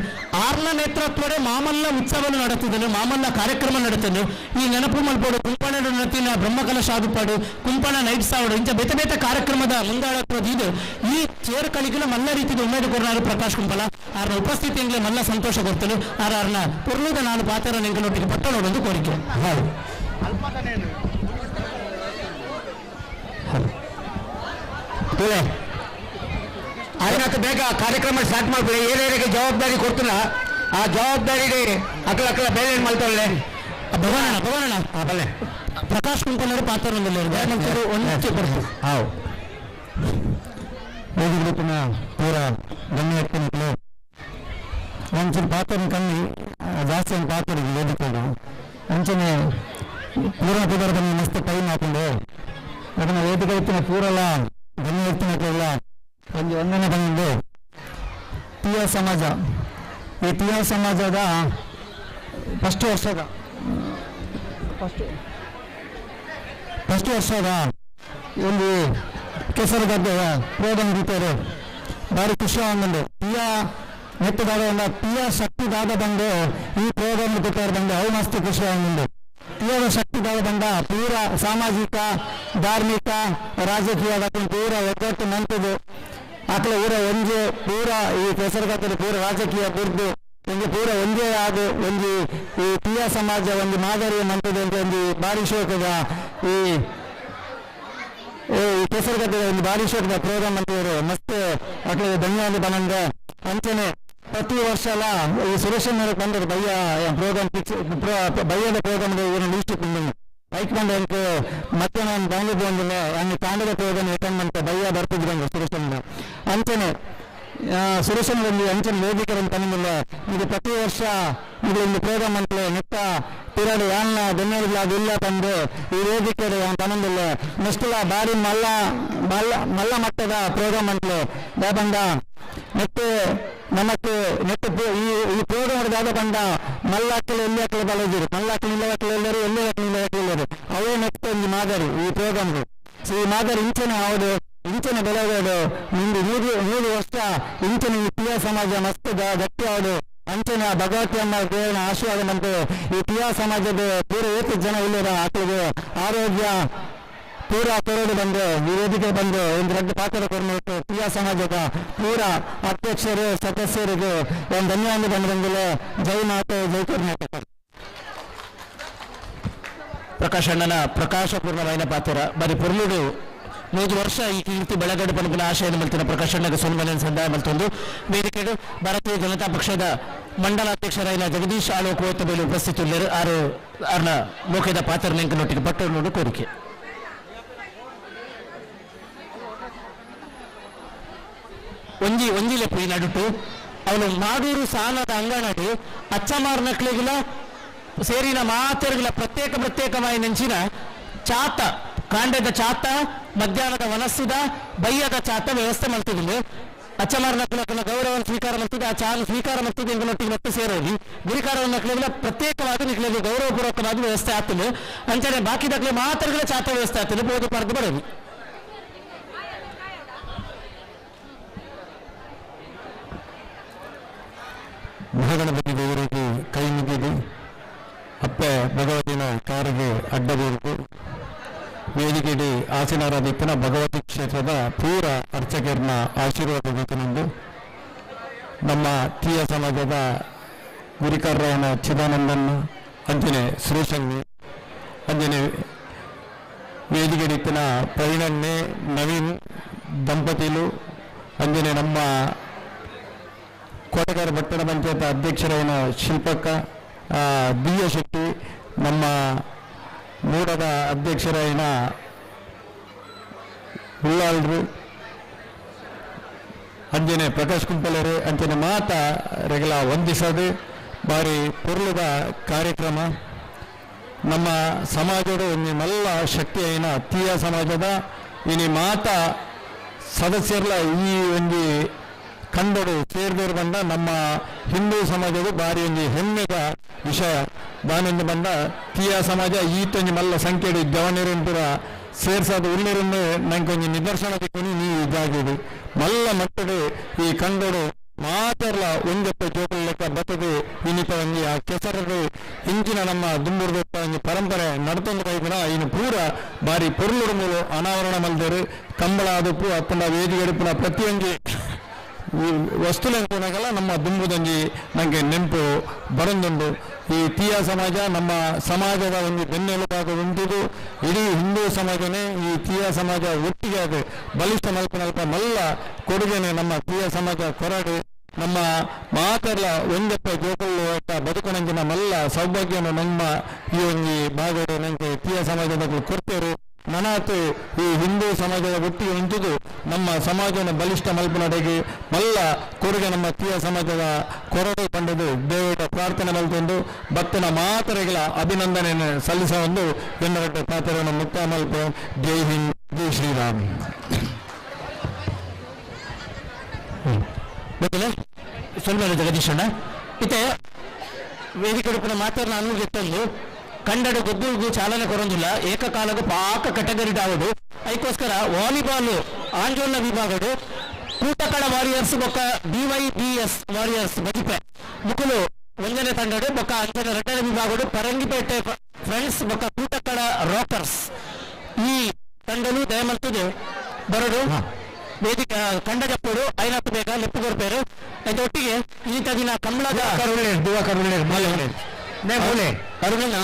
ಆರ್ನ ನೇತೃತ್ವಡೆ ಮಾಮಲ್ಲ ಉತ್ಸವನು ನಡೆತಿದ್ದನು, ಮಾಮಲ್ಲ ಕಾರ್ಯಕ್ರಮ ನಡೆತನು. ಈ ನೆನಪು ಮಲ್ಪೋಡು ಕುಂಪಣ ನಡತಿನ ಬ್ರಹ್ಮಕಲಶ ಆದುಪಾಡು ಕುಂಪಣ ನೈಟ್ಸ್ ಆವಡು ಇಂಚ ಬೇತೆ ಬೇತೆ ಕಾರ್ಯಕ್ರಮದ ಮುಂದಾಳತ್ವದ ಇದು ಈ ಚೇರು ಕಳಿಗಳ ಮಲ್ಲ ರೀತಿಯ ಉಮೇದು ಕೊರ್ನಾರು ಪ್ರಕಾಶ್ ಕುಂಪಲ. ಆರ್ನ ಉಪಸ್ಥಿತಿ ಎಂಗ್ಲೆ ಮಲ್ಲ ಸಂತೋಷ ಕೊಡ್ತನು. ಆರ್ ಆರ್ನ ಪೊರ್ಲುದ ನಾನು ಪಾತ್ರ ನೆಂಕಲೊಟ್ಟಿಗೆ ಪಟ್ಟಣೋಡೊಂದು ಕೋರಿಕೆ. ಅದನ್ನ ಬೇಗ ಕಾರ್ಯಕ್ರಮ ಸ್ಟಾರ್ಟ್ ಮಾಡ್ಕೊಳ್ಳಿ. ಏನೇರಿಗೆ ಜವಾಬ್ದಾರಿ ಕೊಡ್ತಿಲ್ಲ ಆ ಜವಾಬ್ದಾರಿ ಅಕಲ ಅಕಲ ಬೇರೆ ಏನು ಮಾಡ್ತಾಳೆ. ಭಗವನಣ್ಣ ಭಗವನಣ್ಣ ಬಲ್ಲೆ ಪ್ರಕಾಶ್ ಕುಂಪನವರು ಪಾತ್ರ ಒಂದು how ವೇದಿಕೆನ ಪೂರ ಗಣ್ಯ ವ್ಯಕ್ತಿಗಳು ಒಂಚೂರು ಪಾತ್ರ ಕಮ್ಮಿ ಜಾಸ್ತಿ ಒಂದು ಪಾತ್ರ ವೇದಿಕೆಗೆ ಅಂಚನೆ ಪೂರ ಪುದರ್ದ ಮಸ್ತ್ ಟೈಮ್ ಹಾಕೊಂಡು ಅದನ್ನ ವೇದಿಕೆ ಇತ್ತಿನ ಪೂರಲ್ಲ ಗಣ್ಯ ವ್ಯಕ್ತಿನಕ್ಲೆಲ್ಲ ಒಂದು ಒಂದನೇ ಬಂದು ತೀಯ ಸಮಾಜ. ಈ ತೀಯ ಸಮಾಜದ ಫಸ್ಟ್ ವರ್ಷದ ಫಸ್ಟ್ ವರ್ಷದ ಒಂದು ಕೆಸರುಗದ್ದೆಯ ಪ್ರೋಗ್ರಾಮ್ ಇರ್ತಾರೆ. ಭಾರಿ ಖುಷಿ ಆನಂದ ತೀಯ ನೆಟ್ಟದಾದ ತೀಯ ಶಕ್ತಿ ದಾದ ಬಂದು ಈ ಪ್ರೋಗ್ರಾಮ್ ಕೊಟ್ಟಾರ ಬಂದು ಅವು ಮಸ್ತ್ ಖುಷಿ ಆನಂದ. ತೀಯದ ಶಕ್ತಿ ದಾದ ಬಂದ ಪೂರ ಸಾಮಾಜಿಕ ಧಾರ್ಮಿಕ ರಾಜಕೀಯ ಪೂರ ಒಗ್ಗಟ್ಟು ಮಂತದ್ದು ಆಕಲ ಊರ ಒಂಜೆ ಪೂರ ಈ ಕೆಸರುಗದ್ದೆ ಪೂರ ರಾಜಕೀಯ ಬುರ್ದು ಒಂದು ಪೂರ ಒಂದೇ ಆದ ಒಂದು ಈ ತೀಯ ಸಮಾಜ ಒಂದು ಮಾದರಿಯ ಮಂತದ್ದು ಅಂತ ಒಂದು ಭಾರಿ ಶೋಕದ ಈ ಕೆಸರುಗದ್ದೆ ಒಂದು ಭಾರಿ ಶೋಕದ ಪ್ರೋಗ್ರಾಮ್ ಅಂತ ಮಸ್ತ್ ಅಟ್ಲ ಧನ್ಯವಾದ ಬಂದ. ಅಂಚನೆ ಪ್ರತಿ ವರ್ಷ ಅಲ್ಲ ಈ ಸುರೇಶ್ ಬಂದರು ಬಯ್ಯ ಪ್ರೋಗ್ರಾಮ್ ಫಿಕ್ಸ್ ಬಯ್ಯದ ಪ್ರೋಗ್ರಾಮ್ ಏನು ಲೀಸ್ಟ್ ಬಂದು ಬೈಕ್ ಬಂದ ಮಧ್ಯಾಹ್ನ ಒಂದು ಬ್ಯಾಂಗ್ಳೂರ್ ಬಂದಿಲ್ಲ ಹಂಗೆ ತಾಂಡದ ಪ್ರೋಗ್ರಾಮ್ ಅಟೆಂಡ್ ಅಂತ ಬಯ್ಯ ಬರ್ತಿದ್ರು ಬಂದ್ರು ಸುರೇಶ್. ಅಂಚನೆ ಸುರೇಶ್ ಒಂದು ಅಂಚನೆ ವೇದಿಕೆ ತನ್ನದಿಲ್ಲ. ಇದು ಪ್ರತಿ ವರ್ಷ ಇದು ಒಂದು ಪ್ರೋಗ್ರಾಮ್ ಅಂತಲೇ ನೆತ್ತ ತಿರಾಡು ಯಾನ್ನ ಬೆನ್ನೆಲುಬು ಇಲ್ಲ ತಂದು ಈ ವೇದಿಕೆ ತನ್ನದಿಲ್ಲ. ನೆಕ್ಸ್ಟ್ ಭಾರಿ ಮಲ್ಲ ಮಲ್ಲ ಮಲ್ಲ ಮಟ್ಟದ ಪ್ರೋಗ್ರಾಮ್ ಅಂತಲೇ ಬಂದ ನೆಟ್ಟು ನಮಕ್ ನೆಟ್ಟು ಈ ಈ ಪ್ರೋಗ್ರಾಮ್ ದಾದ ಬಂದ ಮಲ್ಲಾಕ್ಲು ಎಲ್ಲಿ ಹಾಕಲು ಬಲದಿರು ಮಲ್ಲಾಕ್ಲು ಇಲ್ಲ ಹಾಕಲು ಎಲ್ಲರೂ ಎಲ್ಲಿ ಹಾಕಲು ಇಲ್ಲ ಹಾಕಲು ಎಲ್ಲರೂ ಅವೇ ನೆಕ್ಸ್ಟ್ ಒಂದು ಮಾದರಿ ಈ ಪ್ರೋಗ್ರಾಮ್. ಸೊ ಈ ಮಾದರಿ ಇಂಚನೆ ಹೌದು ಇಂಚನೆ ಬೆಳಗೋದು ನಿಂದು 100 ವರ್ಷ ಇಂಚನೆ ಈ ತೀಯ ಸಮಾಜ ಮಸ್ತ್ ಗಟ್ಟಿ ಹೌದು. ಅಂಚನೆ ಆ ಭಗವತಿ ಅಮ್ಮ ದೇವನ ಆಶೀರ್ವಾದ ಮಂತೆ ಈ ತೀಯ ಸಮಾಜದ ಪೂರ ಏತು ಜನ ಇಲ್ಲದ ಆಕಳಿಗೆ ಆರೋಗ್ಯ ಪೂರ ಕೊರಡು ಬಂದು ಈ ವೇದಿಕೆ ಬಂದು ಒಂದು ದೊಡ್ಡ ಪಾತ್ರ ಕೊರಬೇಕು. ತೀಯ ಸಮಾಜದ ಪೂರ ಅಧ್ಯಕ್ಷರು ಸದಸ್ಯರಿಗೆ ಒಂದು ಧನ್ಯವಾದ ಬಂದ. ಜೈ ಮಾತೆ ಜೈ ಕರ್ನಾಟಕ. ಪ್ರಕಾಶ್ ಅಣ್ಣನ ಪ್ರಕಾಶಪೂರ್ಣವಾಯಿನ ಪಾತ್ರ ಬಾರಿ ಪೊರ್ಲುಡು 100 ವರ್ಷ ಈ ಕೀರ್ತಿ ಬೆಳಗಡೆ ಪನ್ಪಿನ ಆಶಯದ ಮಲ್ತಿನ ಪ್ರಕಾಶ್ ಅಣ್ಣಗೆ ಸನ್ಮಾನ ಸಂದಾಯ ಮಲ್ತೊಂದು ವೇದಿಕೆಡು ಭಾರತೀಯ ಜನತಾ ಪಕ್ಷದ ಮಂಡಲಾಧ್ಯಕ್ಷರಾಯಿನ ಜಗದೀಶ್ ಆಲೋಕ್ ಓತಬೇಲು ಉಪಸ್ಥಿತುಲ್ಲೆರ್. ಆರು ಆರ್ನ ಮೋಕೆದ ಪಾತ್ರ ನೆಂಕನೊಟ್ಟಿಗೆ ಪಟ್ಟಣೋಡು ಕೋರಿಕೆ. ಒಂಜಿ ಒಂಜಿ ಲೆಪ್ಪು ಈ ನಡುಟು ಅವನು ಮಾಡೂರು ಸಾಲದ ಅಂಗನಡು ಅಚ್ಚಮಾರ್ ನಕ್ಲೆಗಿಲ ಸೇರಿನ ಮಾತೆರ್ಗಿಲ ಪ್ರತ್ಯೇಕ ಪ್ರತ್ಯೇಕವಾಗಿ ನೆಂಚಿನ ಚಾತ ಕಾಂಡದ ಚಾತ ಮಧ್ಯಾಹ್ನದ ವನಸ್ಸುದ ಬಯ್ಯದ ಚಾತ ವ್ಯವಸ್ಥೆ ಮಾಡ್ತಿದ್ರು. ಅಚ್ಚಮಾರನ ಗೌರವವನ್ನು ಸ್ವೀಕಾರ ಮಾಡ್ತಿದ್ದೆ ಆ ಚಾಲು ಸ್ವೀಕಾರ ಮಾಡ್ತಿದ್ದೆ ಎಂಬುನೊಟ್ಟಿಗೆ ಮತ್ತೆ ಸೇರೋಗಿ ಗುರಿಕಾರವನ್ನ ಪ್ರತ್ಯೇಕವಾಗಿ ನಿಕ್ಲೆಗ್ ಗೌರವಪೂರ್ವಕವಾಗಿ ವ್ಯವಸ್ಥೆ ಆಗ್ತದೆ ಅಂಚನೆ ಬಾಕಿದಕ್ಲೆ ಮಾತ್ರಗಳ ಚಾತ ವ್ಯವಸ್ಥೆ ಆಗ್ತದೆ ಬೋಧು ಪಡೆದು ಬರೋದು. ಮಹಾಗಣಪತಿ ದೇವರಿಗೆ ಕೈ ಮುಗಿದು ಅಪ್ಪೆ ಭಗವತಿನ ಕಾರಿಗೆ ಅಡ್ಡಬೀರ್ದು ವೇದಿಕೆಡಿ ಆಸೀನರಾದಿಪ್ಪನ ಭಗವತಿ ಕ್ಷೇತ್ರದ ಪೂರ ಅರ್ಚಕರನ್ನ ಆಶೀರ್ವಾದ ಬೇಕನೆಂದು ನಮ್ಮ ತೀಯ ಸಮಾಜದ ಗುರಿಕಾರರಾಯನ ಚಿದಾನಂದನ್ ಅಂಜನೆ ಸುರೇಶನ್ನಿ ಅಂಜನೆ ವೇದಿಕೆಡಿತ್ತಿನ ಪ್ರವೀಣನ್ನೇ ನವೀನ್ ದಂಪತಿಲು ಅಂಜನೆ ನಮ್ಮ ಕೋಟಗಾರ ಪಟ್ಟಣ ಪಂಚಾಯತ್ ಅಧ್ಯಕ್ಷರಾದ ಶಿಲ್ಪಕ್ಕ ಬಿ ಎ ಶೆಟ್ಟಿ ನಮ್ಮ ಮೂಡದ ಅಧ್ಯಕ್ಷರಾದ ಉಳ್ಳಾಳ್ರು ಅಂಜನೆ ಪ್ರಕಾಶ್ ಕುಂಪಲರು ಅಂಚನೆ ಮಾತ ರೆಗಲ ವಂದಿಸೋದು ಬಾರಿ ಪೊರ್ಲುದ ಕಾರ್ಯಕ್ರಮ. ನಮ್ಮ ಸಮಾಜದ ಒಂದು ಮಲ್ಲ ಶಕ್ತಿಯೈನ ತೀಯ ಸಮಾಜದ ಇನಿ ಮಾತ ಸದಸ್ಯರ್ಲ ಈ ಒಂದು ಕಂಡಡು ಸೇರ್ದೇರು ಬಂದ ನಮ್ಮ ಹಿಂದೂ ಸಮಾಜದ ಬಾರಿ ಒಂಜಿ ಹೆಮ್ಮೆದ ವಿಷಯ. ದಾನೆಂದು ಬಂದ ತೀಯ ಸಮಾಜ ಈತೊಂಜಿ ಮಲ್ಲ ಸಂಖ್ಯೆಡು ಜವನೀರಂಪುರ ಸೇರ್ಸಾದ ಉಳ್ಳೇರಿಂದ ನಂಗೆ ಒಂಜಿ ನಿದರ್ಶನ ತಿಕ್ಕೊನಿ ನೀವು ಇದಾಗಿದೆ ಮಲ್ಲ ಮಟ್ಟಡು ಈ ಕಂಡಡು ಮಾತೆರ್ಲ ಒಂಜಪ್ಪ ಜೋಕುಲ ಲೆಕ್ಕ ಬತ್ತದೆ ಇನ್ನಿತ ಒಂಜಿ ಆ ಕೆಸರಡು ಇಂಚಿನ ನಮ್ಮ ದುಂಬುರ್ದಪ್ಪ ಒಂಜಿ ಪರಂಪರೆ ನಡ್ತೊಂದು ಕೈಪುನ ಇನ್ನು ಪೂರ ಬಾರಿ ಪೊರ್ಲುಡು ಮೂಲು ಅನಾವರಣ ಮಲ್ದೇರು ಕಂಬಳ ಆದುಪ್ಪು ಅತ್ತಂಡ ವೇದಿಕೆ ಪ್ರತಿಯೊಂಜಿ ವಸ್ತುಲೆಂಕುನಗಲ ನಮ್ಮ ದುಂಬುದೊಂಜಿ ನಂಗೆ ನೆಂಪು ಬರೊಂದುಂಡು. ಈ ತೀಯ ಸಮಾಜ ನಮ್ಮ ಸಮಾಜದ ಒಂದು ಬೆನ್ನೆಲುಬಾಗ ಉಂಟಿದು ಇಡೀ ಹಿಂದೂ ಸಮಾಜನೇ ಈ ತೀಯ ಸಮಾಜ ಒಟ್ಟಿಗೆ ಅದು ಬಲಿಷ್ಠ ಮಲ್ಪನಲ್ಪ ಮಲ್ಲ ಕೊಡುಗೆನೆ ನಮ್ಮ ತೀಯ ಸಮಾಜ ಕೊರಡು ನಮ್ಮ ಮಾತೆಲ್ಲ ಒಂದಪ್ಪ ಜೋಕುಲು ಬದುಕುನಂಚಿನ ಮಲ್ಲ ಸೌಭಾಗ್ಯನು ನಮ್ಮ ಈ ಒಂಜಿ ಭಾಗದ ನಂಗೆ ತೀಯ ಸಮಾಜದ ಕೊಡ್ತೇರು. ನನಾತು ಈ ಹಿಂದೂ ಸಮಾಜದ ಒಟ್ಟಿಗೆ ಉಂಟುದು ನಮ್ಮ ಸಮಾಜನ ಬಲಿಷ್ಠ ಮಲ್ಪನಡೆಗೆ ಮಲ್ಲ ಕೊಡುಗೆ ನಮ್ಮ ತೀಯ ಸಮಾಜದ ಕೊರಡು ಕಂಡದು ದೇವರ ಪ್ರಾರ್ಥನೆ ಮಲ್ತೊಂದು ಭಕ್ತನ ಮಾತರೆಗಳ ಅಭಿನಂದನೆಯನ್ನು ಸಲ್ಲಿಸ ಒಂದು ಎನ್ನರಡ್ಡ ಪಾತ್ರವನ್ನು ಮುಕ್ತ ಮಲ್ಪ. ಜೈ ಹಿಂದ್, ಜೈ ಶ್ರೀರಾಮ್. ಸ್ವಲ್ಪ ಜಗದೀಶಣ್ಣ ಇತ್ತೆ ವೇದಿಕೆ ಮಾತ್ರ ನಾನು ಗೆತ್ತೊಂದು ಕಂಡಡು ಗೊಬ್ಬರಿಗೂ ಚಾಲನೆ ಕೊರೊಂದಿಲ್ಲ ಏಕಕಾಲಗೂ ಪಾಕ ಕೆಟಗರಿ ಡಾವಡು ಅದಕ್ಕೋಸ್ಕರ ವಾಲಿಬಾಲ್ ಆಂಜೋಲ್ನ ವಿಭಾಗಡು ಕೂಟಕಳ ವಾರಿಯರ್ಸ್ ಬೊಕ್ಕ ಬಿವೈಬಿಎಸ್ ವಾರಿಯರ್ಸ್ ಬಜಿಪೆ ಮುಕುಲು ಒಂದನೇ ತಂಡಡು ಬೊಕ್ಕ ಅಂಜನ ಎರಡನೇ ವಿಭಾಗಡು ಪರಂಗಿಪೇಟೆ ಫ್ರೆಂಡ್ಸ್ ಬೊಕ್ಕ ಕೂಟಕಳ ರಾಕರ್ಸ್ ಈ ತಂಡಲು ದಯಮಲ್ತದೆ ಬರಡು ವೇದಿಕೆ ಕಂಡ ಜಪ್ಪುಡು ಐನಾತು ಬೇಗ ಲೆಪ್ಪು ಕೊರ್ಪೇರು ಒಟ್ಟಿಗೆ ಈತ ದಿನ ಕಂಬಳದ ಅರುಣನ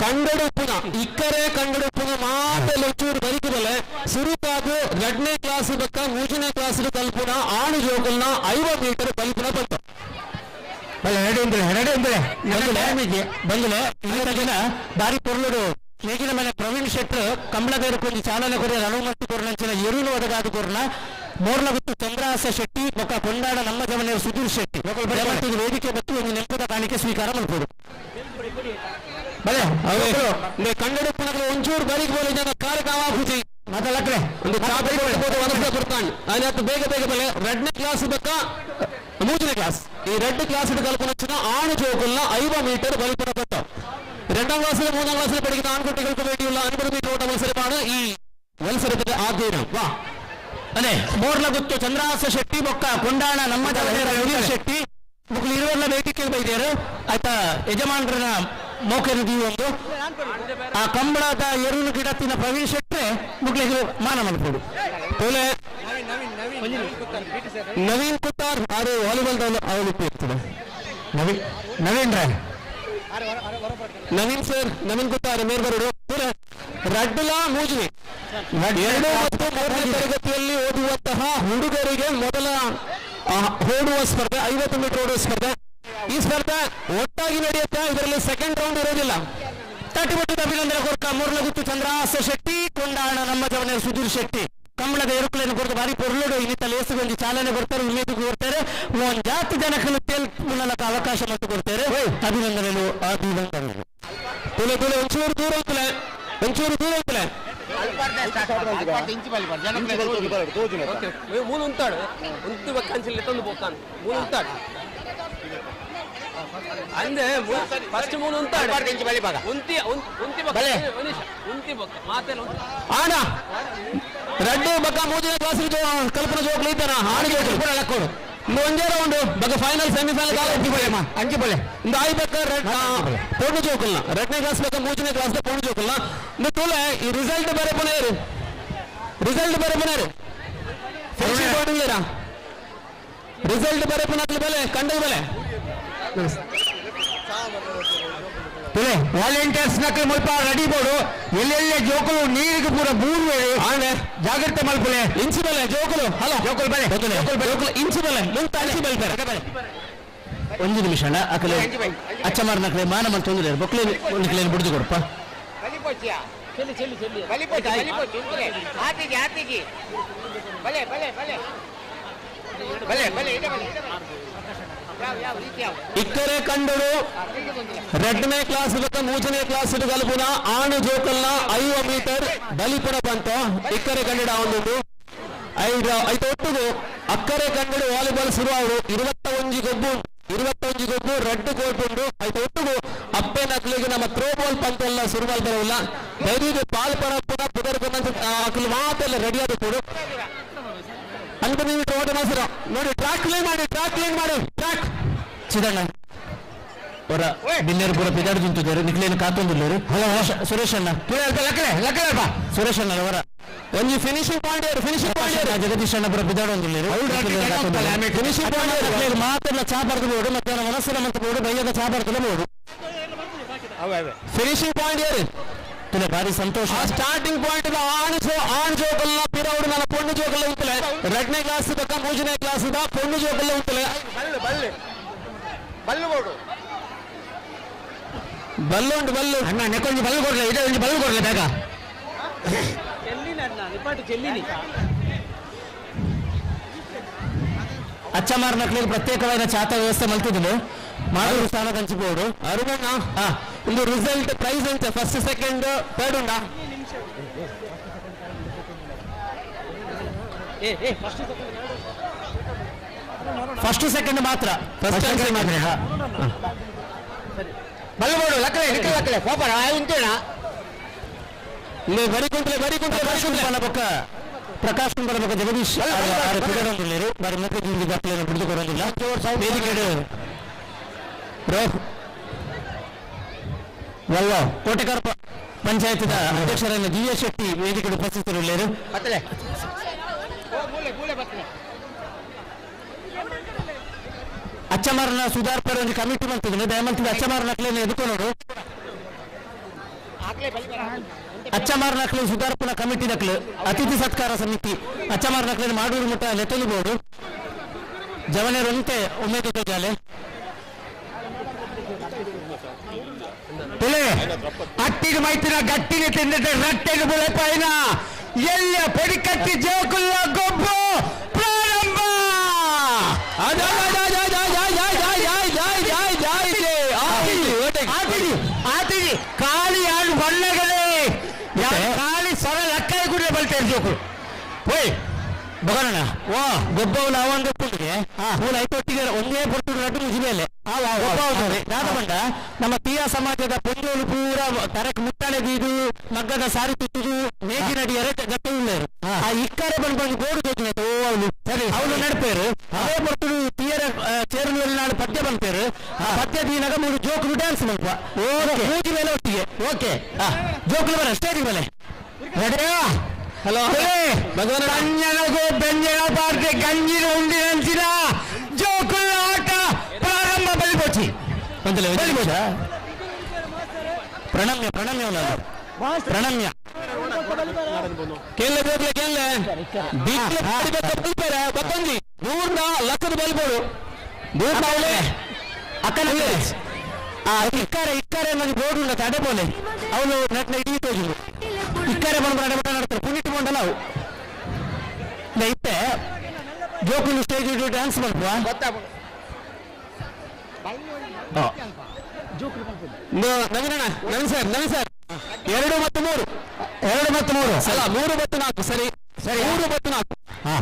ಕಂಡಡು ಪುನ ಇಕ್ಕರೆ ಕಂಡಡು ಪುನ ಮಾತೆಲ್ಲ ಚೂರು ಬರಿಕಿದಲೆ ಸುರುಕಾಗು ಎರಡನೇ ಕ್ಲಾಸ್ ಬಕ್ಕ ಮೂರನೇ ಕ್ಲಾಸ್ ಕಲ್ಪುನ ಆಣು ಜೋಗಲ್ನ 50 ಮೀಟರ್ ಬಲ್ಪುನ ಬಂತು. ಬಂದಲೆ ಈತ ದಿನ ಬಾರಿ ಪೊರ್ಲುಡು ಮೇಗಿನ ಮನೆ ಪ್ರವೀಣ್ ಶೆಟ್ರು ಕಂಬಳದೇರು ಕೊಂಜಿ ಚಾಲನೆ ಕೊರಿಯ ಅನುಮತಿ ಕೊರ್ನಂಚಿನ ಎರುನು ಒದಗಾದು ಕೊರ್ನ ಮೋರ್ಲ ಗುತ್ತು ಚಂದ್ರಹಾಸ ಶೆಟ್ಟಿ ಬೊಕ್ಕ ಕೊಂಡಾಡ ನಮ್ಮ ಜಮನೆಯವರು ಸುಧೀರ್ ಶೆಟ್ಟಿ ದಯಮಲ್ತುದು ವೇದಿಕೆ ಬತ್ತು ಒಂದು ನೆನಪದ ಕಾಣಿಕೆ ಸ್ವೀಕಾರ ಮಲ್ಪೋಡು. ಬಲೆ ಕಂಡಡು ಪುನಗಳು ಒಂಚೂರು ಬರಿಗೆ ಬೋಲೆ ಜನ ಕಾರ್ಯಕ್ರಮ ಪೂಜೆ ಮಾತಾಡಕ್ರೆ ಒಂದು ಚಾಪೆ ಕೊಡ್ಬೋದು ಅದಾತು ಬೇಗ ಬೇಗ ಬಲೆ ಎರಡನೇ ಕ್ಲಾಸ್ ಬಕ್ಕ ಮೂರನೇ ಕ್ಲಾಸ್ ಈ ರೆಡ್ ಕ್ಲಾಸ್ ಕಲ್ಪನ ಆಣು ಜೋಗುಲ್ನ 50 മീറ്റർ വലിപ്പുറ പട്ടം. രണ്ടാം ക്ലാസ്സിലും മൂന്നാം ക്ലാസ്സിലും പഠിക്കുന്ന ആൺകുട്ടികൾക്ക് വേണ്ടിയുള്ള 50 മീറ്റർ ഓട്ട മത്സരമാണ് ഈ മത്സരത്തിന്റെ ആദ്യ ഇനം. വാ ಅದೇ ಮೋರ್ಲಗುತ್ತು ಚಂದ್ರಹಾಸ ಶೆಟ್ಟಿ ಬೊಕ್ಕ ಕೊಂಡಾಣ ನಮ್ಮ ಸುಧೀರ್ ಶೆಟ್ಟಿ ಮುಕ್ಳು ಇರುವಲ್ಲ ವೇದಿಕೆ ಬೈದೇರು ಆಯ್ತಾ ಯಜಮಾನರನ್ನ ಮೋಕೆನ ಒಂದು ಆ ಕಂಬಳದ ಎರುಳು ಗಿಡತ್ತಿನ ಪ್ರವೀಣ್ ಶೆಟ್ಟಿ ಮುಕ್ಳಿಗೆ ಮಾನ ಮಲ್ಪೋಡು. ತೋಲೆ ನವೀನ್ ಕುತ್ತಾರ್ ಆರು ವಾಲಿಬಾಲ್ ಅವಳಿಪ್ಪು ಇರ್ತದೆ. ನವೀನ್ ರೇ ನವೀನ್ ಸರ್, ನವೀನ್ ಕುತ್ತಾರ್ ಮೇಲ್ಬರೋಡು. ರಡ್ಡುಲಾ ಮೂಜಿನಿ 2 ಮತ್ತು 3ನೇ ತರಗತಿಯಲ್ಲಿ ಓದುವಂತಹ ಹುಡುಗರಿಗೆ ಮೊದಲ ಓಡುವ ಸ್ಪರ್ಧೆ 50 ಮೀಟರ್ ಓಡುವ ಸ್ಪರ್ಧೆ. ಈ ಸ್ಪರ್ಧೆ ಒಟ್ಟಾಗಿ ನಡೆಯುತ್ತೆ, ಇದರಲ್ಲಿ ಸೆಕೆಂಡ್ ರೌಂಡ್ ಇರೋದಿಲ್ಲ. ತಟ್ಟಿಬಟ್ಟದ ಅಭಿನಂದನೆ ಕೊರ್ಕ ಮೂರ್ಲಗುತ್ತು ಚಂದ್ರಹಾಸ ಶೆಟ್ಟಿ ಕೊಂಡಾಣ ನಮ್ಮ ಜವನ ಸುಧೀರ್ ಶೆಟ್ಟಿ ಕಂಬಳದ ಎರುಕುలను ಕೊರತು ಬಾರಿ ಪೊರ್ಲುಡು ಇನ್ನಿತ ಲೇಸುಗೊಂಜಿ ಚಾಲನೆ ಕೊಡ್ತಾರೆ, ಉಮೇದಿಗೆ ಕೊಡ್ತಾರೆ, ಒಂದ್ ಜಾತಿ ಜನಕ್ಕನ್ನು ತೇಲ್ಪುನಲಕ ಅವಕಾಶ ಮತ್ತು ಕೊಡ್ತಾರೆ. ಅಭಿನಂದನೆಗಳು ಅಭಿನಂದನೆಗಳು. ತುಲೆ ತುಲೆ ಒಂಚೂರು ದೂರ ಹೋಗ್ತಲೆ, ಒಂಚೂರು ದೂರ ಹೋಗ್ತಲೆ. ಮೂಲು ಉಂತಾಡು ಉಂತು ಬಕ್ಕಂಚಿಲ್ಲ ತಂದು ಬೋಕಾನ್ ಮೂಲು ಉಂತಾಡು ಅಂದೆ ಫಸ್ಟ್ ಮೂಲು ಉಂತಾಡು ಉಂತಿ ಉಂತಿ ಬೊಕ್ಕ ಉಂತಿ ಬೊಕ್ಕ ಮಾತೆಲ್ಲ ಆನ ರಡ್ಡು ಬಕ್ಕ ಮೂಜನೇ ಕ್ಲಾಸ್ ಕಲ್ಪನಾ ಜೋಕ್ಲು ಇದ್ದಾನ ಆಣ ಜೋಕ್ಲು ಪೂರ ಲಕ್ಕೋಡು ಇಂದು ಒಂಜೇ ರೌಂಡ್ ಬಕ್ಕ ಫೈನಲ್ ಸೆಮಿಫೈನಲ್ ಕಾಲ ಅಂಚಿ ಬೊಲೆ ಅಂಚಿ ಬೊಲೆ ಇಂದು ಆಯಿ ಬಕ್ಕ ಪೊಣ್ಣು ಜೋಕುಲ್ನ ಎರಡನೇ ಕ್ಲಾಸ್ ಬಕ್ಕ ಮೂಜನೇ ಕ್ಲಾಸ್ ಪೊಣ್ಣು ಜೋಕುಲ್ನ ಇಂದು ತೂಲೆ ಈ ರಿಸಲ್ಟ್ ಬರೆ ಪುನೇರು ರಿಸಲ್ಟ್ ಬರೆ ಪುನೇರು ಫಿನಿಶಿಂಗ್ ಬೋರ್ಡ್ ಇಲ್ಲೇರಾ ರಿಸಲ್ಟ್ ಬರೆ ಪುನಕ್ಲು ಬೆಲೆ ಕಂಡದ ಬೆಲೆ ತುಲೆ ವಾಲಂಟಿಯರ್ಸ್ ನಕಲು ಮುಲ್ಪ ರೆಡಿ ಬೋಡು ಎಲ್ಲೆಲ್ಲ ಜೋಕುಲು ನೀರಿಗೆ ಪೂರ ಬೂರು ಆನೆ ಜಾಗ್ರತೆ ಮಲ್ಪುಲೆ ಇಂಚು ಬೆಲೆ ಜೋಕುಲು ಹಲೋ ಜೋಕುಲು ಬಲೆ ಜೋಕುಲು ಇಂಚು ಬೆಲೆ ಮುಂತ ಅಂಚು ಬೆಲೆ ಬೇರೆ ಒಂದು ನಿಮಿಷ ಅಣ್ಣ ಅಕಲೆ ಅಚ್ಚಮಾರ್ ನಕಲೆ ಮಾನ ಮನ್ ತೊಂದರೆ ಬೊಕ್ಲೆ ನಿಕ್ಲೇನು ಬಿಡ್ದು ಕೊಡಪ್ಪ ಇಕ್ಕರೆ ಕಂಡಡು ಎರಡನೇ ಕ್ಲಾಸ್ ಬಕ್ಕ ಮೂರನೇ ಕ್ಲಾಸ್ ಕಲ್ಪುನ ಆಣು ಜೋಕಲ್ನ 5 ಮೀಟರ್ ಬಲಿಪುರ ಬಂತ ಇಕ್ಕರೆ ಕಂಡಡ ಒಂದು ಐದು ಐದು ಒಟ್ಟುಗು ಅಕ್ಕರೆ ಕಂಡಡು ವಾಲಿಬಾಲ್ ಶುರು ಅವರು 21 ಗೊಬ್ಬು 21 ಗೊಬ್ಬು ರೆಡ್ ಕೋರ್ಟ್ ಉಂಡು ಐದು ಒಟ್ಟುಗು ಅಪ್ಪೆ ನಕ್ಲಿಗೆ ನಮ್ಮ ಥ್ರೋ ಬಾಲ್ ಪಂತೆಲ್ಲ ಶುರು ಬರಲ್ಲ ದಯವಿಟ್ಟು ಪಾಲ್ ಪರಪ್ಪುನ ಪುದರ್ ಅಕ್ಲು ಮಾತೆಲ್ಲ ರೆಡಿ ಆದ ಕೊಡು ಅಂತ ನೀವು ಓಟ ಮಾಸಿರ ನೋಡಿ ಟ್ರ್ಯಾಕ್ ಕ್ಲೀನ್ ಮಾಡಿ ಟ್ರ್ಯಾಕ್ ಕ್ಲೀನ್ ಮಾಡಿ ಟ್ರ್ಯಾಕ್ ಚಿದಣ್ಣ ಅವರ ಬಿಲ್ಲೇರು ಪೂರ ಪಿದಾಡು ತಿಂತಿದ್ದಾರೆ ನಿಕ್ಲೇನು ಕಾತೊಂದಿಲ್ಲೇರು ಹಲೋ ಸುರೇಶ್ ಅಣ್ಣ ಲಕ್ಕಲೆ ಲಕ್ಕಲೆ ಬಾ ಸುರೇಶ್ ಅಣ್ಣ ಅವರ ಒಂದು finishing point finishing point Jagdish ಅಣ್ಣ ಪೂರ ಬಿದ್ದಾಡೊಂದಿಲ್ಲೇರು ಫಿನಿಶಿಂಗ್ ಪಾಯಿಂಟ್ ಮಾತೆಲ್ಲ ಚಾ ಬರ್ದು ಬೋಡು ಮಧ್ಯಾಹ್ನ ಮನಸ್ಸಿನ ಮತ್ತು ಬೋಡು ಬೈಯದ ಚಾ ಬರ್ದು ಬೋಡು ಫಿನಿಶಿಂಗ್ ಪಾಯಿಂಟ್ ಏರು ತುಲೆ ಭಾರಿ ಸಂತೋಷ ಸ್ಟಾರ್ಟಿಂಗ್ ಪಾಯಿಂಟ್ ಆಣ್ ಆಣ್ ಜೋಕಲ್ನ ಪಿರೌಡು ನನ್ನ ಪೊಣ್ಣು ಜೋಕಲ್ಲ ಉಂತಲೆ ಎರಡನೇ ಕ್ಲಾಸ್ ಬಕ್ಕ ಮೂರನೇ ಕ್ಲಾಸ್ ಪೊಣ್ಣು ಜೋಕಲ್ಲ ಉಂತಲೆ ಬಲ್ಲು ಉಂಟು ಬಲ್ಲು ಅಣ್ಣ ನೆಕ್ಕೊಂಜಿ ಬಲ್ಲು ಕೊಡ್ಲೆ ಇದೆ ಒಂಜಿ ಬಲ್ಲು ಕೊಡ್ಲೆ ಬೇಗ ಚೆಲ್ಲಿನ ಅಣ್ಣ ನಿಪಾಟು ಚೆಲ್ಲಿನಿ ಅಚ್ಚಮಾರ್ ಮಕ್ಕಳಿಗೆ ಪ್ರತ್ಯೇಕವಾದ ಚಾತ ವ್ಯವಸ್ಥೆ ಮಲ್ತಿದ್ದು ಮಾಡೂರು ಸ್ಥಾನ ಹಂಚಿಬೋದು ಅರುಣಣ್ಣ ಒಂದು ರಿಸಲ್ಟ್ ಪ್ರೈಸ್ ಅಂತೆ ಫಸ್ಟ್ ಸೆಕೆಂಡ್ ಥರ್ಡ್ ಉಂಡಾ ಫಸ್ಟ್ ಸೆಕೆಂಡ್ ಮಾತ್ರ ಫಸ್ಟ್ ಸೆಕೆಂಡ್ ಮಾತ್ರ ಬಲ್ಲು ಬೋಡು ಲಕ್ಕಲೆ ಲಕ್ಕಲೆ ಲಕ್ಕಲೆ ಕೋಪರ ಉಂತೇಣ ಇಲ್ಲಿ ಬರಿ ಕುಂತ್ಲೆ ಬರಿ ಕುಂತ್ಲೆ ಬರಿ ಕುಂತ್ಲೆ ಬೊಕ್ಕ ಪ್ರಕಾಶ್ ಕುಂಬಳ ಬೊಕ್ಕ ಜಗದೀಶ್ ಆರು ಬಾರಿ ಮುಖ್ಯ ದಾಖಲೆಯನ್ನು ಬಿಡಿದುಕೊಂಡಿಲ್ಲ ವೇದಿಕೆ ವಲ್ಲ ಕೋಟೆಕಾರ ಪಂಚಾಯತ್ ಅಧ್ಯಕ್ಷರಾದ ಜಿ ಎಸ್ ಶೆಟ್ಟಿ ವೇದಿಕೆ ಉಪಸ್ಥಿತರಿದ್ದಾರೆ. ಬತ್ತಲೆ ಮೂಲೆ ಮೂಲೆ ಬತ್ತಲೆ ಅಚ್ಚಮಾರನ ಸುಧಾರ್ಪರ ಒಂದು ಕಮಿಟಿ ಮಂತಿದ್ದು ದಯಮಂತಿದ ಅಚ್ಚಮಾರನ ಅಕ್ಲೇನ ಎದುಕೊನೋಡು ಅಚ್ಚಮಾರ ನಕ್ಲು ಸುಧಾರ್ಪುನ ಕಮಿಟಿ ನಕ್ಲು ಅತಿಥಿ ಸತ್ಕಾರ ಸಮಿತಿ ಅಚ್ಚಮಾರ ನಕ್ಲೇನ ಮಾಡೂರು ಮುಟ್ಟ ಲೆತ್ತೊಂದು ಬೋರ್ಡು ಜವನೇರಂತೆ ಉಮೇದು ತೋಜಾಲೆ ತುಲೆ ಅಟ್ಟಿಗೆ ಮೈತಿನ ಗಟ್ಟಿಗೆ ತಿಂದಿದ್ದ ರಟ್ಟೆಗೆ ಬುಳೆಪಾಯಿನ ಎಲ್ಲ ಪೊಡಿಕಟ್ಟಿ ಜೋಕುಲ್ಲ ಗೊಬ್ಬು ಪ್ರಾರಂಭ. ಆತಿಜಿ ಖಾಲಿ ಯಾರು ಬಣ್ಣಗಳೇ ಖಾಲಿ ಸೊರ ಲಕ್ಕಾಯಿ ಕೂಡ ಬಲ್ತೇವೆ ಜೋಕುಲು ಓಯ್ ಬೊಗನಣ್ಣ ವಾ ಗೊಬ್ಬವು ನಾವೊಂದು ಮೂಲ ಐತೊಟ್ಟಿಗೆ ಒಂದೇ ಪೊರ್ತುಡು ನಟ್ಟು ಮುಜಿಮೇಲೆ ದಾದ ನಮ್ಮ ತೀಯ ಸಮಾಜದ ಪೊಂಜೋಲು ಪೂರ ತರಕ್ ಮುಟ್ಟಾಳೆ ಬೀದು ಮಗ್ಗದ ಸಾರಿ ತುತ್ತುದು ಮೇಜಿ ನಡಿಯರೆ ಗಟ್ಟೆ ಉಳ್ಳೇರು ಆ ಇಕ್ಕರೆ ಬಂದು ಬಂದು ಗೋಡು ತೋಜಿನ ಓ ಅವಳು ಸರಿ ಅವಳು ನಡ್ಪೇರು ಅದೇ ಪೊರ್ತುಡು ತೀಯರ ಚೇರುಲು ನಾಡು ಪದ್ಯ ಬಂತೇರು ಆ ಪದ್ಯ ದೀನಾಗ ಮೂರು ಜೋಕುಲು ಡ್ಯಾನ್ಸ್ ಮಲ್ಪ ಓಕೆ ಮೂಜಿ ಮೇಲೆ ಒಟ್ಟಿಗೆ ಓಕೆ ಜೋಕುಲು ಬರ ಸ್ಟೇಜ್ ಮೇಲೆ ರೆಡಿಯಾ ಹಲೋ ಭಗವಾನ್ ಕಂಜನಗು ಬೆಂಜನ ಪಾರ್ಟಿ ಗಂಜಿನ ಉಂಡಿನಂಚಿನ ಜೋಕುಲ ಆಟ ಪ್ರಾರಂಭ ಬಲಿಬೋಚಿ ಒಂದಲ್ಲ ಪ್ರಣಮ್ಯ ಪ್ರಣಮ್ಯ ಪ್ರಣಮ್ಯ ಕೇಳಲೆ ಬೋಗ್ಲೆ ಕೇಳಲೆ ಬಲ್ಪೇರೆ ಬತ್ತಂಜಿ ನೂರ್ನ ಲಕ್ಷದ ಬಲ್ಬೋಡು ನೂರ್ನ ಅವಳೆ ಅಕ್ಕನ ಆ ಇಕ್ಕಾರೆ ಇಕ್ಕಾರೆ ಅನ್ನೋದು ಬೋರ್ಡ್ ಉಂಡ ತಡೆ ಬೋಲೆ ಅವನು ನಟ್ನ ಇಡೀ ತೋಜುಂಡು ಇಕ್ಕಾರೆ ಬಂದು ನಡೆ ನಡ್ತಾರೆ ಪುನಿಟ್ ಬೋಂಡಲ್ಲ ಅವು ಇತ್ತೆ ಜೋಕುಲು ಸ್ಟೇಜ್ ಡ್ಯಾನ್ಸ್ ಮಲ್ಪುವ ನವೀನಣ್ಣ ನವೀನ್ ಸರ್ ನವೀನ್ ಸರ್ 2 ಮತ್ತು 3 2 ಮತ್ತು 3 ಅಲ್ಲ, 3 ಮತ್ತು 4. ಸರಿ ಸರಿ. 3 ಮತ್ತು 4. ಹಾ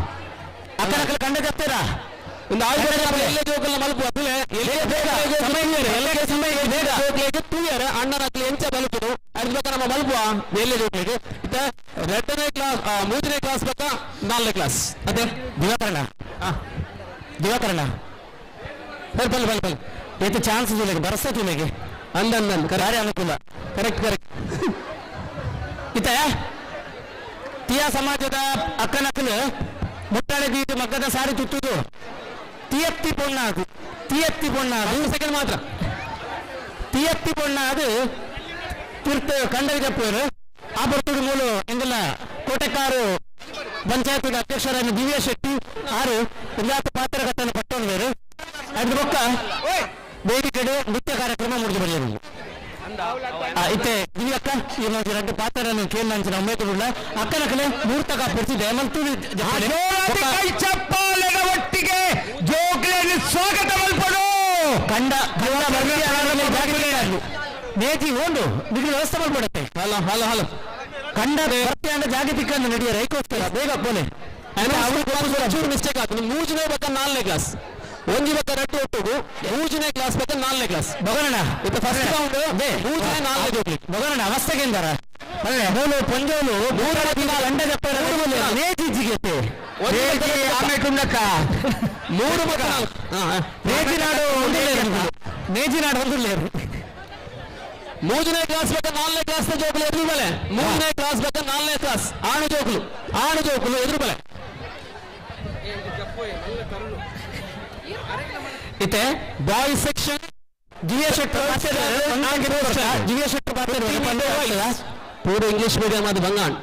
ಅಕ್ಕನಕ್ಕಲು ಕಂಡ ಜಪ್ತೀರಾ? ಒಂದು ಎಲ್ಲ ಜೋಕಲ್ನ ಮಲ್ಪು ಅದುಲೆ ಜೋಕ್ಲೆಗ್ ತೂಯರ ಅಣ್ಣನಕ್ಲು ಎಂಚ ಬಲ್ಪುನು ಅದ್ರ ಬಕ್ಕ ನಮ್ಮ ಮಲ್ಪುವ ಎಲ್ಲೆ ಜೋಕ್ಲೆಗ್ ಇತ್ತ 2ನೇ ಕ್ಲಾಸ್ 3ನೇ ಕ್ಲಾಸ್ ಬಕ್ಕ 4ನೇ ಕ್ಲಾಸ್ ಅದೇ ದಿವಾಕರಣ ದಿವಾಕರಣ ಬಲ್ ಬಲ್ ಬಲ್ ಬಲ್ ಏತು ಚಾನ್ಸ್ ತುಲೆಗೆ ಬರಸ ತುಲೆಗೆ ಅಂದನ್ ಭಾರಿ ಅನುಕೂಲ. Correct correct. ಇತ್ತ ತಿಯಾ ಸಮಾಜದ ಅಕ್ಕನಕ್ಕಲು ಮುಟ್ಟಾಳೆ ಬೀದು ಮಗ್ಗದ ಸಾರಿ ತುತ್ತುದು ತಿಯತ್ತಿ ಪೊಣ್ಣಾದು ತಿಯತ್ತಿ ಪೊಣ್ಣಾದು ಸೆಕೆಂಡ್ ಮಾತ್ರ ತಿಯತ್ತಿ ಪೊಣ್ಣಾದು ತೀರ್ಥ ಕಂಡರಿ ಜಪ್ಪುವರು ಆ ಬರ್ತುಡು ಮೂಲು ಎಂದೆಲ್ಲ ಕೋಟೆಕಾರು ಪಂಚಾಯತ್ ಅಧ್ಯಕ್ಷರಾದ ದಿವ್ಯ ಶೆಟ್ಟಿ ಆರು ಉಲ್ಲಾಸ ಪಾತ್ರಗತನ ಪಟ್ಟೊಂದು ಅದ್ರ ಬೊಕ್ಕ ವೇದಿಕೆಡು ನೃತ್ಯ ಕಾರ್ಯಕ್ರಮ ಮುಗಿದು ಬರೆಯಲು ಇತ್ತೆ ದಿವ್ಯಕ್ಕ ಈ ಎರಡು ಪಾತ್ರರನ್ನು ಕೇಳಿನ ಉಮೇದುಳ್ಳ ಅಕ್ಕನಕಲೆ ಮೂರ್ತ ಕಾಪಿಡ್ತಿದೆ ಮತ್ತು ಚಪ್ಪಾಲೆದ ಒಟ್ಟಿಗೆ ಜೋಕ್ಲೆನ್ ಸ್ವಾಗತ ಮಲ್ಪಡು. ಕಂಡ ಕಂಡ ನೇಜಿ ಓಂಡು ನಿಮಗೆ ವ್ಯವಸ್ಥೆ ಮಾಡ್ಬಿಡುತ್ತೆ. ಹಲೋ ಹಲೋ ಹಲೋ ಕಂಡ ಬರ್ತೆ ಅಂಡ ಜಾಗತಿಕ ಅಂತ ನಡೆಯ ರೈಕೋಸ್ಕರ ಬೇಗ ಬೋಲೆ. ಚೂರು ಮಿಸ್ಟೇಕ್ ಆಯ್ತು. 3ನೇ ಬಕ್ಕ 4ನೇ ಕ್ಲಾಸ್, ಒಂಜಿ ಬಕ್ಕ ರಡ್ಡು ಒಟ್ಟುಗು 3ನೇ ಕ್ಲಾಸ್ ಬಕ್ಕ 4ನೇ ಕ್ಲಾಸ್. ಬೊಗರಣ ಇತ್ತ ಫಸ್ಟ್ ರೌಂಡ್ 3ನೇ 4ನೇ ಜೋಕ್ಲಿ. ಬೊಗರಣ ಅವಸ್ಥೆಗೆಂದರ ಮೂಲು ಪೊಂಜೋಲು ಮೂರರ ದಿನ ಗಂಡ ಜಪ್ಪರ ನೇಜಿ ಜಿಗೆತ್ತೆ ಆಮೇಲೆ 3 ಮತ್ತು 4. ನೇಜಿನಾಡು ನೇಜಿನಾಡು ಹೊಂದಿಲ್ಲ. 3ನೇ ಕ್ಲಾಸ್ ಬಕ್ಕ 4ನೇ ಕ್ಲಾಸ್ ಜೋಕುಲು ಎದುರು ಬಲೆ. 3ನೇ ಕ್ಲಾಸ್ ಬಕ್ಕ 4ನೇ ಕ್ಲಾಸ್ ಆಣು ಜೋಕುಲು ಆಣು ಜೋಕುಲು ಎದುರು ಬಲೆ. ಇತ್ತೆ ಬಾಯ್ಸ್ ಸೆಕ್ಷನ್ ದಿವ್ಯ ಶೆಟ್ಟರ್ ದಿವ್ಯ ಶೆಟ್ಟರ್ ಪೂರ ಇಂಗ್ಲಿಷ್ ಮೀಡಿಯಂ ಅದು ಬಂಗಾಣ್.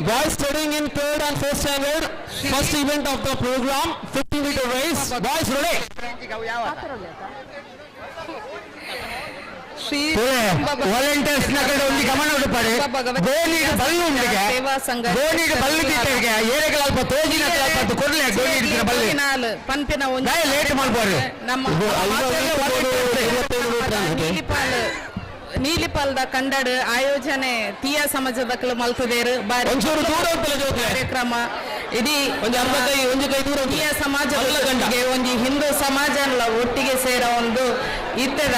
Boys studying in 3rd and 4th standard, first event of the program, 50 meter race. Boys ready? Volunteers ನ ಕಡೆ ಒಂದು ಗಮನ ಉಡುಪಾಡಿ. ಗೋಣಿಗೆ ಬಲ್ಲು ಉಂಡಿಗೆ ಗೋಣಿಗೆ ಬಲ್ಲು ತಿಟ್ಟರಿಗೆ ಏರೆಗಳ ಅಲ್ಪ ತೋಜಿನ ಅಲ್ಪ ಕೊಡ್ಲೆ ಗೋಣಿ ಹಿಡಿದ್ರೆ ಬಲ್ಲು ಪನ್ಪಿನ ಲೇಟ್ ಮಾಡ್ಬೋರಿ. ನಮ್ಮ ನೀಲಿಪಾಲ್ದ ಕಂಡಡು ಆಯೋಜನೆ ತೀಯ ಸಮಾಜದಕ್ಕಲು ಮಲ್ತದೇರು ಬಾರಿ ಕಾರ್ಯಕ್ರಮ ಇಡೀ ತೀಯ ಸಮಾಜದೊಟ್ಟಿಗೆ ಒಂಜಿ ಹಿಂದೂ ಸಮಾಜ ಒಟ್ಟಿಗೆ ಸೇರ ಒಂದು ಇತ್ತದ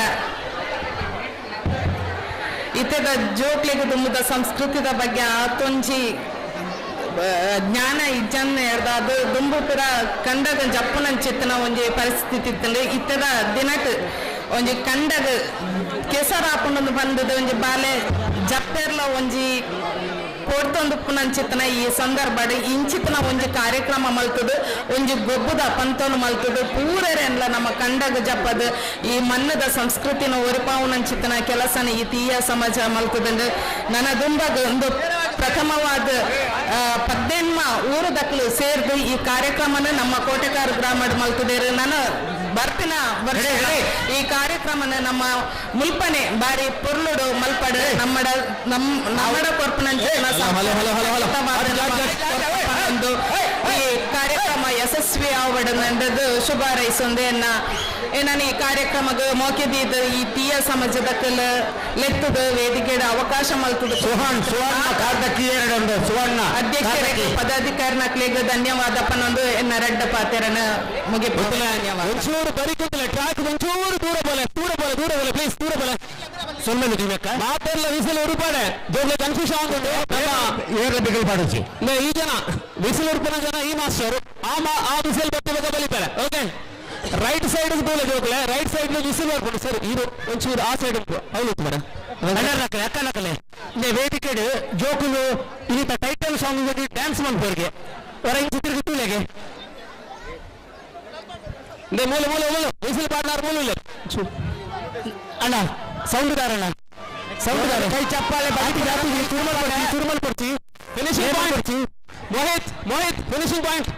ಇತ್ತದ ಜೋಕ್ಲೆಗ್ ದುಮ್ಮದ ಸಂಸ್ಕೃತಿದ ಬಗ್ಗೆ ಆತೊಂಜಿ ಜ್ಞಾನ ಇಜ್ಜನ್ ಎರ್ದ ಅದು ದುಂಬು ಪುರ ಕಂಡಗ ಜಪ್ಪುನಂಚಿತ್ತನ ಒಂಜಿ ಪರಿಸ್ಥಿತಿ ಇತ್ತಂದ್ರೆ ಇತ್ತದ ದಿನಟ್ ಒಂಜಿ ಕಂಡಗ ಕೆಸರಾಪುಂಡೊಂದು ಬಂದದ ಒಂಜಿ ಬಾಲೆ ಜಪ್ಪೆರ್ಲ ಒಂಜಿ ಕೊಡ್ತೊಂದು ಪುನಂಚಿತ್ತನ ಈ ಸಂದರ್ಭ ಇಂಚಿತನ ಒಂಜಿ ಕಾರ್ಯಕ್ರಮ ಮಲ್ತದು ಒಂಜಿ ಗೊಬ್ಬುದ ಪಂತೊನು ಮಲ್ತದು ಪೂರೆರೆನ್ಲ ನಮ್ಮ ಕಂಡಗ ಜಪ್ಪದು ಈ ಮನ್ನದ ಸಂಸ್ಕೃತಿನ ಒರಿಪಾವುನಂಚಿತನ ಕೆಲಸನ ಈ ತೀಯ ಸಮಾಜ ಮಲ್ತದಂದು ನನ್ನ ದುಂಬಗ ಒಂದು ಪ್ರಥಮವಾದ ಪದ್ದೆನ್ಮ ಊರು ದಕ್ಲು ಸೇರ್ದು ಈ ಕಾರ್ಯಕ್ರಮನ ನಮ್ಮ ಕೋಟೆಕಾರು ಗ್ರಾಮಡ್ ಮಲ್ತದೇರು. ನಾನು ಬರ್ತಿನ ವರ್ಷ ಈ ಕಾರ್ಯಕ್ರಮನ ನಮ್ಮ ಮುಲ್ಪನೆ ಬಾರಿ ಪೊರ್ಲುಡು ಮಲ್ಪಡು ನಮ್ಮಡ ನಮ್ಮಡ ಕೊರ್ಪುನಂಚಿನ ಒಂದು ಈ ಕಾರ್ಯಕ್ರಮ ಯಶಸ್ವಿ ಆವಡನಂಡದು ಶುಭ ಹಾರೈಸೊಂದೆ ನಾನು ಈ ಕಾರ್ಯಕ್ರಮಕ್ಕೆ ಮೋಕೆದೀದ್ ಈ ತೀಯ ಸಮಾಜದ ಕಲ ಲೆತ್ತದ ವೇದಿಕೆದ ಅವಕಾಶ ಮಲ್ತದ ಸುವರ್ಣ ಅಧ್ಯಕ್ಷರಿಗೆ ಪದಾಧಿಕಾರಿ ನಕ್ಲೆಗ್ ಧನ್ಯವಾದ ಪನ್ನೊಂದು ಎನ್ನ ರಡ್ಡ ಪಾತೆರನ ಮುಗಿಪು. ಧನ್ಯವಾದ. ಒಂಚೂರು ಬರಿ ಕೂತಲೆ ಟ್ರ್ಯಾಕ್ ಒಂಚೂರು ದೂರ ಬೋಲೆ ದೂರ ಬೋಲೆ ದೂರ ಬೋಲೆ ಪ್ಲೀಸ್ ದೂರ ಬೋಲೆ ಸೊಲ್ಮೆಲು ದಿವ್ಯಕ್ಕ ಮಾತೆಲ್ಲ ವಿಸಿಲ್ ಉರುಪಾಡೆ ಜೋಗ್ಲೆ ಕನ್ಫ್ಯೂಷನ್ ಆಗುಂಡು. ಏರ್ಲ ಬಿಗಲ್ ಪಾಡೋಚಿ ಈ ಜನ ವಿಸಿಲ್ ಉರುಪನ ಜನ ಈ ಮಾಸ್ಟರ್ ಆ ವಿಸಿಲ್ ಬತ್ತಿ ಬಕ್ಕ ಬಲಿತಾರೆ. ಓಕೆ ರೈಟ್ ಸೈಡ್ ತೂಲೆ ಜೋಕ್ಲೆ ರೈಟ್ ಸೈಡ್ ವಿಸಿಲ್ ಬರ್ಕೊಂಡು ಸರ್ ಇದು ಒಂಚೂರು ಆ ಸೈಡ್ ಉಂಟು ಅವಳು ಮೇಡ ಅಣ್ಣನಕಲೆ ಅಕ್ಕನಕಲೆ ನೇ ವೇದಿಕೆಡ್ ಜೋಕುಲು ಇನ್ನಿತ ಟೈಟಲ್ ಸಾಂಗ್ ಡ್ಯಾನ್ಸ್ ಮನ್ಪೋರ್ಗೆ ಹೊರ ಇಂಚಿ ತಿರುಗಿ ತೂಲೆಗೆ ಮೂಲೆ ಮೂಲೆ ಮೂಲೆ ವಿಸಿಲ್ ಪಾಡ್ನಾರ್ ಮೂಲೆ ಇಲ್ಲ ಅಣ್ಣ ಸೌಂಡ್ದಾರಣ್ಣ ಸೌಂಡ್ದಾರ ಕೈ ಚಪ್ಪಾಳೆ ತುರುಮಲ್ ಕೊಡ್ತಿ ತುರುಮಲ್ ಕೊಡ್ತಿ finishing point Mohit Mohit finishing point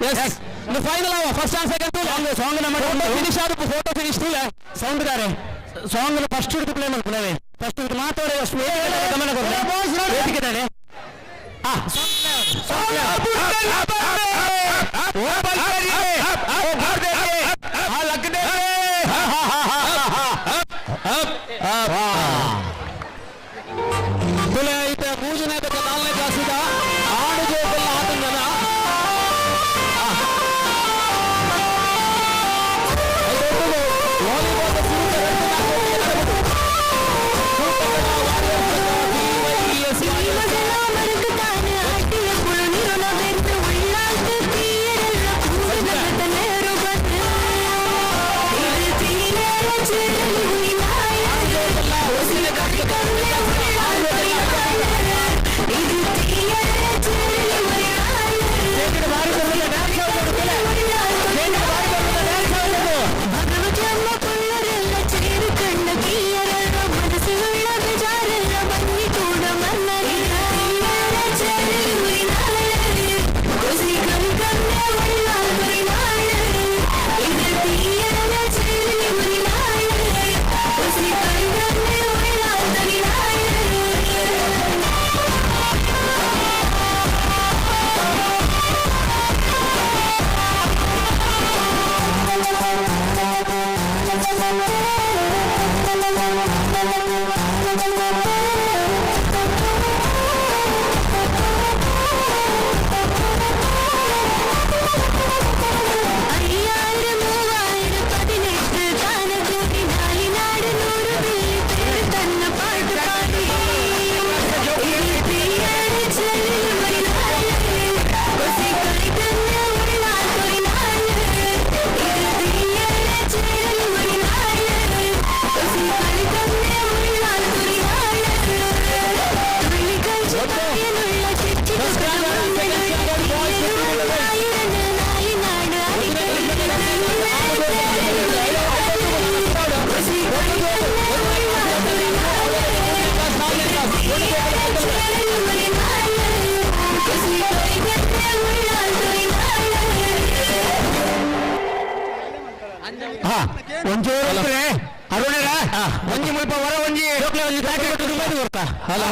yes ಇದು ಫೈನಲ್ ಅವ first and second song song ನಮ್ಮ ಫೋಟೋ ಫಿನಿಶ್ ಆದ ಫೋಟೋ ಫಿನಿಶ್ ತೂಲೆ ಸೌಂಡ್ದಾರೆ ಸಾಂಗ್ ಫಸ್ಟ್ ಹಿಡಿದು ಪ್ಲೇ ಮಾಡ್ಕೊಳ್ಳವೆ ಫಸ್ಟ್ ಹಿಡಿದು ಮಾತಾಡೋ ಅಷ್ಟು ಗಮನ ಕೊಡ್ತಾರೆ ವೇದಿಕೆ ತಾನೆ ಅರುಣರ ಒಂಜಿ ಮುಲ್ಪ ಹೊರ ಒಂಜಿ ಹಲೋ,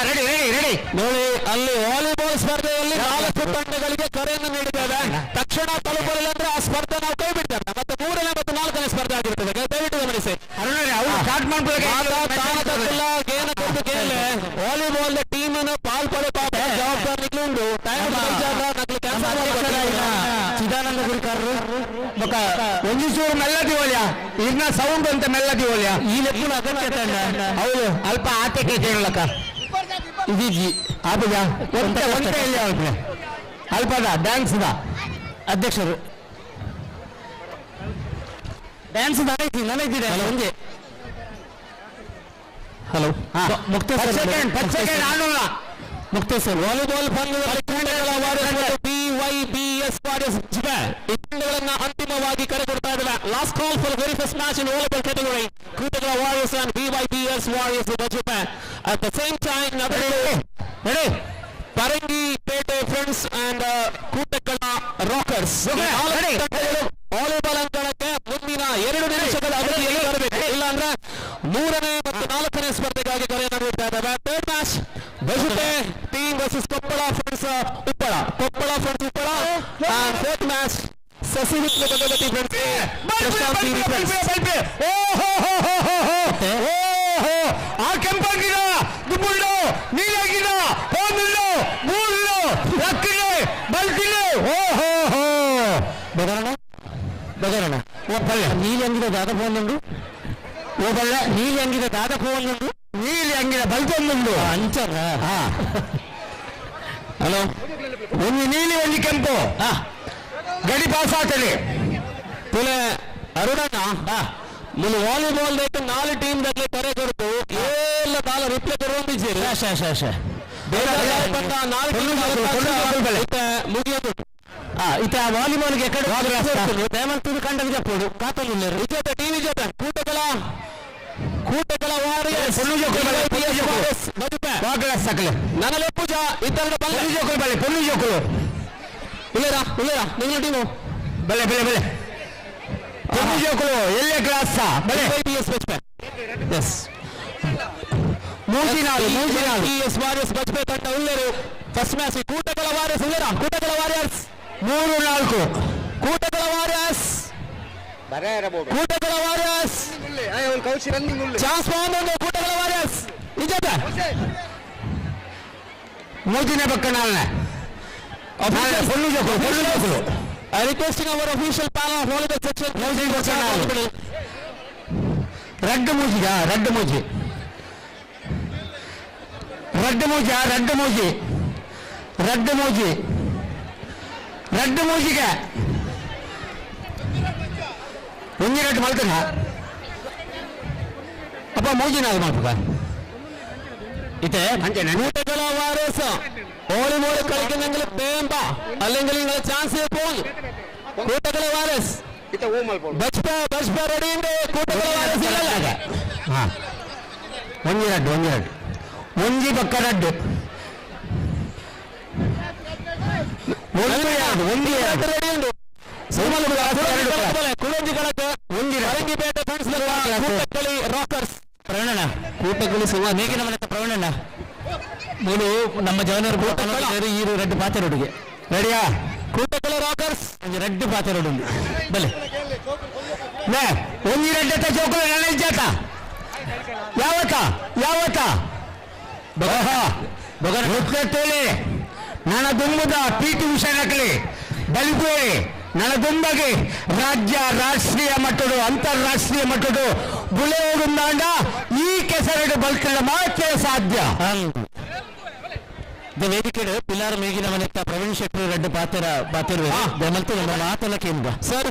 ರೆಡಿ ರೆಡಿ ರೆಡಿ. ನೋಡಿ, ಅಲ್ಲಿ ವಾಲಿಬಾಲ್ ಸ್ಪರ್ಧೆಯಲ್ಲಿ 4 ತಂಡಗಳಿಗೆ ಕರೆಯನ್ನು ನೀಡಿದ್ದೇವೆ. ತಕ್ಷಣ ತಲುಪಲಿಲ್ಲ ಅಂದ್ರೆ ಆ ಸ್ಪರ್ಧೆ ನಾವು ಕೈ ಬಿಡ್ತೇವೆ. ಮತ್ತೆ 3ನೇ ಮತ್ತು 4ನೇ ಸ್ಪರ್ಧೆ ಆಗಿರ್ತದೆ. ದಯವಿಟ್ಟು ಗಮನಿಸಿ. ವಾಲಿಬಾಲ್ ಟೀಮ್ ಅನ್ನು ಪಾಲ್ಪಡೆ ಪಾಪ ಜವಾಬ್ದಾರಿ ಉಂಟು. ಟೈಮ್ ಚಿದಾನಂದ ಗುರಿಕಾರರು ಒಂಜಿ ಚೂರು ಮೆಲ್ಲ ದಿವೋಲ್ಯ ಇರ್ನ ಸೌಂಡ್ ಅಂತ ಮೆಲ್ಲ ದಿವೋಲ್ಯ ಈ ಲೆಪ್ಪುನ ಅಗತ್ಯ ತಂಡ. ಹೌದು, ಅಲ್ಪ ಆತಕ್ಕೆ ಕೇಳಲಕ್ಕ ಇದೀಜಿ ಆಪುಜ ಒಂತೆ ಒಂತೆ ಎಲ್ಲಿ ಆಪುಜ ಅಲ್ಪದ ಡ್ಯಾನ್ಸ್ the ಅಧ್ಯಕ್ಷರು ಡ್ಯಾನ್ಸ್ ನನಗಿದೆ ಒಂದೇ. ಹಲೋ, ಮುಕ್ತೇಶ್ವರ್ ಸೆಕೆಂಡ್ ಆಡೋಣ. ಮುಕ್ತೇಶ್ವರ್ ವಾಲಿಬಾಲ್ ಪಂದ್ಯದಲ್ಲಿ ತಂಡಗಳ ವಾರಿಯರ್ಸ್ BYBS warriors ಈ ತಂಡಗಳನ್ನ ಅಂತಿಮವಾಗಿ ಕರೆ ಕೊಡ್ತಾ ಇದ್ದಾರೆ. Last call for very first match in volleyball category, Kootagala warriors and BYBS warriors Bajpe. At the same time Parangipete friends and Kootagala rockers volleyball ಅಂಕಣಕ್ಕೆ ಮುಂದಿನ 2 ನಿಮಿಷಗಳ ಅವಧಿಯಲ್ಲಿ ಬರಬೇಕು. ಇಲ್ಲಾಂದ್ರೆ 3ನೇ ಮತ್ತು 4ನೇ ಸ್ಪರ್ಧೆಗಾಗಿ ಕರೆಯನ್ನು ನೀಡ್ತಾ ಇದ್ದೇವೆ. Third match Bajpe team versus Koppala friends Uppala, Koppala friends Uppala. And fourth match Sasihithlu Bhagavathi friends Prashanth TV friends. ಓಹೋ, ಆ ಕೆಂಪಂಗಿದ ದುಬ್ಬುಳ್ಳು ನೀಲಾಗಿದ ಹೋಮಿಲ್ಲು ಮೂಳ್ಳು ಲಕ್ಕಿದೆ ಬಲ್ತಿದೆ. ಓಹೋ ಹೋ ಬದರಣ ಬದರಣ ಓ ಪಲ್ಯ ನೀಲಿ ಅಂಗಿದ ದಾದ ಫೋನ್ ಉಂಡು. ಓ ಪಲ್ಯ ನೀಲಿ ಅಂಗಿದ ದಾದ ಫೋನ್ ಉಂಡು. ನೀಲಿ ಅಂಗಿದ ಬಲ್ತೊಂದುಂಡು ಅಂಚರ. ಹಲೋ, ಒಂದು ನೀಲಿ ಒಂದು ಕೆಂಪು ಗಡಿ ಪಾಸ್ ಆಗ್ತದೆ. ತುಲೆ ಅರುಣಣ್ಣ, ಮುಲು ವಾಲಿಬಾಲ್ ಬೇಕು 4 ಟೀಮ್ ದಲ್ಲಿ ಕರೆ ಕೊಡ್ತು ಎಲ್ಲ ಬಾಲ ರಿಪ್ಲೈ ಕೊಡುವಂತಿದ್ದೀರಿ. ಶೇ ಮುಗಿಯೋದು ಇತ ವಾಲಿಬಾಲ್ಗೆ ಕಡೆ ದಯಮಲ್ತದ್ದು ಕಂಡ ವಿಜಯಪುರ ಕಾತೊಂದಿಲ್ಲ. ವಿಜೇತ ಟೀಮ್ ವಿಜೇತ ಕೂಟಗಳ ಕೂಟಗಳ ವಾರಿಯರ್ಸ್ ಸಕಲೆ ನನಲೆ ಪೂಜಾ ಇತರ ಬಲ್ಲೆ ಪೊಣ್ಣು ಜೋಕುಲು ಬಲ್ಲೆ ಪೊಣ್ಣು ಜೋಕುಲು ಉಳ್ಳೇರಾ ಉಳ್ಳೇರಾ ನಿಮ್ಮ ಟೀಮು ಬಲ್ಲೆ ಬೆಲೆ ಬೆಲೆ ಪೊಣ್ಣು ಜೋಕುಲು ಎಲ್ಲೇ ಕ್ಲಾಸ್ ಬಲ್ಲೆ BS Bajpe. S ಮೂಜಿ ನಾಲು ಮೂಜಿ ನಾಲು ಎಸ್ ವಾರಿಯರ್ಸ್ ಬಜ್ಪೆ ತಂಡ ಉಳ್ಳೇರು. ಫಸ್ಟ್ ಮ್ಯಾಚ್ ಕೂಟಗಳ ವಾರಿಯರ್ಸ್ ಉಳ್ಳೇರಾ ಕೂಟಗಳ ವಾರಿಯರ್ಸ್ 3 4 ಕೂಟಗಳ ವಾರಿಯರ್ಸ್ ಕೂಟಗಳ ವಾರಿಯರ್ಸ್ ಚಾನ್ಸ್ ಒಂದು ಕೂಟಗಳ ವಾರಿಯರ್ಸ್ ನಿಜದ ಮೂಜಿನ ಪಕ್ಕ ನಾಲ್ನೇ ಪೊಣ್ಣು ಜೋಕುಲು ಪೊಣ್ಣು ಜೋಕುಲು. I requesting our official panel of volleyball section. ಮೂಜಿ ಪಕ್ಕ ನಾಲು ರಡ್ಡು ಮೂಜಿಗ ರಡ್ಡು ಮೂಜಿ ರಡ್ಡು ಮೂಜ ರಡ್ಡು ಮೂಜಿ ರಡ್ಡು ಮೂಜಿ ರಡ್ಡು ಮೂಜಿಗೆ ಒಂಜಿ ರಡ್ಡು ಮಲ್ತನ ಅಪ್ಪ ಮೂಜಿ ನಾಲ್ ಮಲ್ಪುಗ ഇതേ കൂട്ടകള വാരിയേഴ്സ് വോളിബോൾ കളിക്കുന്നെങ്കിൽ വേണ്ട, അല്ലെങ്കിൽ നിങ്ങൾ ചാൻസ് പോകും. കൂട്ടകള വാരിയേഴ്സ് ബജ്പ ബജ്പ റെഡിയുണ്ട്. കൂട്ടകള വാരിയേഴ്സ് ഇല്ലല്ല. ಒಂಜಿ ರಡ್ಡು ಒಂಜಿ ರಡ್ಡು ಒಂಜಿ ಪಕ್ಕ ರಡ್ಡು ಒಂದು ಎರಡು ಒಂದು ಎರಡು റെഡിയുണ്ട്. കുളഞ്ചി കണക്ക് പരങ്കിപ്പേട്ട ഫ്രണ്ട്സ് കൂട്ടക്കളി റോക്കർസ് ಪ್ರವೀಣಣ್ಣ ಕೂಟಕ್ಕಳಿ ಸುಮಾರು ಮೇಗಿನ ಮನೆ ಪ್ರವೀಣಣ್ಣ ಮೂಲು ನಮ್ಮ ಜವನರು ಈ ರೆಡ್ ಪಾತೆರೋಡಿಗೆ ರೆಡಿಯಾ ಕೂಟಕ್ಕಳಿ ರಾಕರ್ಸ್ ಒಂಜಿ ರೆಡ್ ಪಾತೆರೋಡು ಉಂಡು ಬಲೆ ನೇ ಒಂಜಿ ರಡ್ಡತ್ತ ಜೋಕುಲು ನನ್ನ ಇಜ್ಜಾತ ಯಾವತ್ತ ಯಾವತ್ತ ತೋಲೆ ನನ್ನ ದುಂಬುದ ಪಿ ಟಿ ಉಷಾನಕಲಿ ಬಲಿಪೋಳಿ ನನ್ನ ದುಂಬಗೆ ರಾಜ್ಯ ರಾಷ್ಟ್ರೀಯ ಮಟ್ಟದ ಅಂತಾರಾಷ್ಟ್ರೀಯ ಮಟ್ಟದ ಬುಲೆಯೋಗುಂದಾಂಡ ಈ ಕೆಸರಡು ಬಲ್ಕಲ್ಲ ಮಾತ್ರ ಸಾಧ್ಯ. ವೇದಿಕೆ ಪಿಲಾರ್ ಮೇಗಿನ ಮನೆತ್ತ ಪ್ರವೀಣ್ ಶೆಟ್ಟಿ ರೆಡ್ಡಿ ಪಾತ್ರ ಪಾತಿರುವೆ ದಯಮಲ್ತು ನಮ್ಮ ಮಾತಲ್ಲ ಕೇಂದ್ರ. ಸರ್,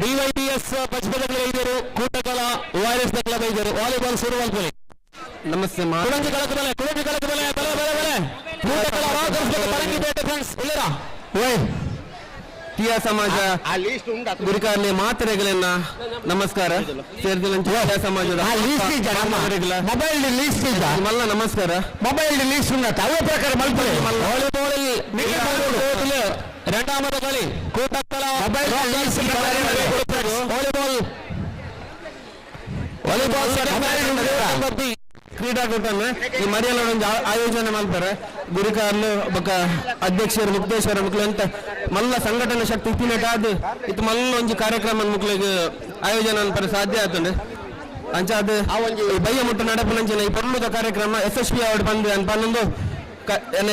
ಡಿವೈಡಿಎಸ್ ಬಜ್ಪೆದ ಐದರು, ಕೂಟಗಳ ವೈರಸ್ ಕ್ಲಬ್ ಐದರು. ವಾಲಿಬಾಲ್ ಶುರುವಾಗ್ತದೆ. ನಮಸ್ತೆ. ಕುಡಂಜಿ ಕಳಕ ಬಲೆ, ಕುಡಂಜಿ ಕಳಕ ಬಲೆ ಬಲೆ ಬಲೆ ಬಲೆ. ಕೂಟಗಳ ಪರಂಗಿಪೇಟೆ ಫ್ರೆಂಡ್ಸ್ ಉಳ್ಳರ. ಓಯ್ ಟಿಯಾ ಸಮಾಜ ಗುರಿಕಾರ್ಲೆ ಮಾತ್ರೆಗಳನ್ನ ನಮಸ್ಕಾರ ಸೇರ್ದಿಲಂಚ ಟಿಯಾ ಸಮಾಜದ ಮೊಬೈಲ್ ಲೀಸ್ಟ್ ಮಲ್ಲ ನಮಸ್ಕಾರ. ಮೊಬೈಲ್ ಲೀಸ್ಟ್ ಉಂಟು ಅವೇ ಪ್ರಕಾರ ಮಲ್ಪಲೆ. ವಾಲಿಬಾಲ್ രണ്ടാമത്തെ കളി കൂട്ടക്കല ವಾಲಿಬಾಲ್ ವಾಲಿಬಾಲ್ ಕ್ರೀಡಾಕೂಟನ ಈ ಮರಿಯಲ್ಲ ಒಂದು ಆಯೋಜನೆ ಮಾಡ್ತಾರೆ ಗುರಿಕಾರ್ಲು ಬೊಕ್ಕ ಅಧ್ಯಕ್ಷರು ಮುಕ್ತೇಶ್ವರ ಮುಕ್ಲು ಅಂತ ಮಲ್ಲ ಸಂಘಟನೆ ಶಕ್ತಿ ಇತ್ತಿನೆಟ್ ಅದು ಇತ್ತು ಮಲ್ಲ ಒಂಜಿ ಕಾರ್ಯಕ್ರಮ ಮುಕ್ಲಿಗೆ ಆಯೋಜನೆ ಅನ್ಪರೆ ಸಾಧ್ಯ ಆತಂಡು. ಅಂಚ ಅದು ಬಯ್ಯ ಮುಟ್ಟು ನಡಪುನಂಚಿನ ಈ ಪೊರ್ಲುದ ಕಾರ್ಯಕ್ರಮ ಯಶಸ್ವಿ ಅವಾರ್ಡ್ ಬಂದು ಅನ್ಪ ಪನ್ನೊಂದು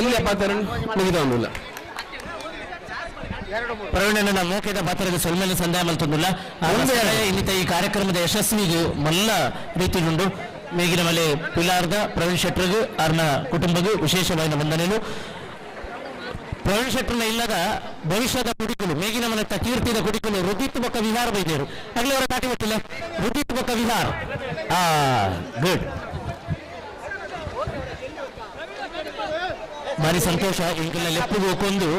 ಎಲ್ಲಿ ಪಾತ್ರ ಮುಗಿದೊಂದಿಲ್ಲ. ಪ್ರವೀಣನ ಮೋಕೆದ ಪಾತ್ರದ ಸೊಲ್ಮೆಲೆ ಸಂದಾಯ ಮಲ್ತೊಂದುಲ್ಲ. ಇನ್ನಿತ ಈ ಕಾರ್ಯಕ್ರಮದ ಯಶಸ್ವಿಗೆ ಮಲ್ಲ ರೀತಿಯುಂಡು. ಮೇಗಿನ ಮಲೆ ಪಿಲಾರ್ದ ಪ್ರವೀಣ್ ಶೆಟ್ಟರ್ಗು ಆರ್ನ ಕುಟುಂಬಗೂ ವಿಶೇಷವಾದ ವಂದನೆಗಳು. ಪ್ರವೀಣ್ ಶೆಟ್ಟರ್ನ ಇಲ್ಲದ ಭವಿಷ್ಯದ ಕುಡಿಕುಲು ಮೇಗಿನ ಮನೆತ್ತ ಕೀರ್ತಿದ ಕುಡಿಕುಲು ರುದಿತ್ ಬೊಕ್ಕ ವಿಹಾರ ಬೈದೇರು ಆಗ್ಲಿ ಅವರ ತಾಟಿ ಗೊತ್ತಿಲ್ಲ. ರುದಿತ್ ಬೊಕ್ಕ ವಿಹಾರ್ ಆ ಗುಡ್. ಭಾರಿ ಸಂತೋಷ. ಇಂಕಲ್ನ ಲೆಪ್ಪುಗು ಕೊಂದು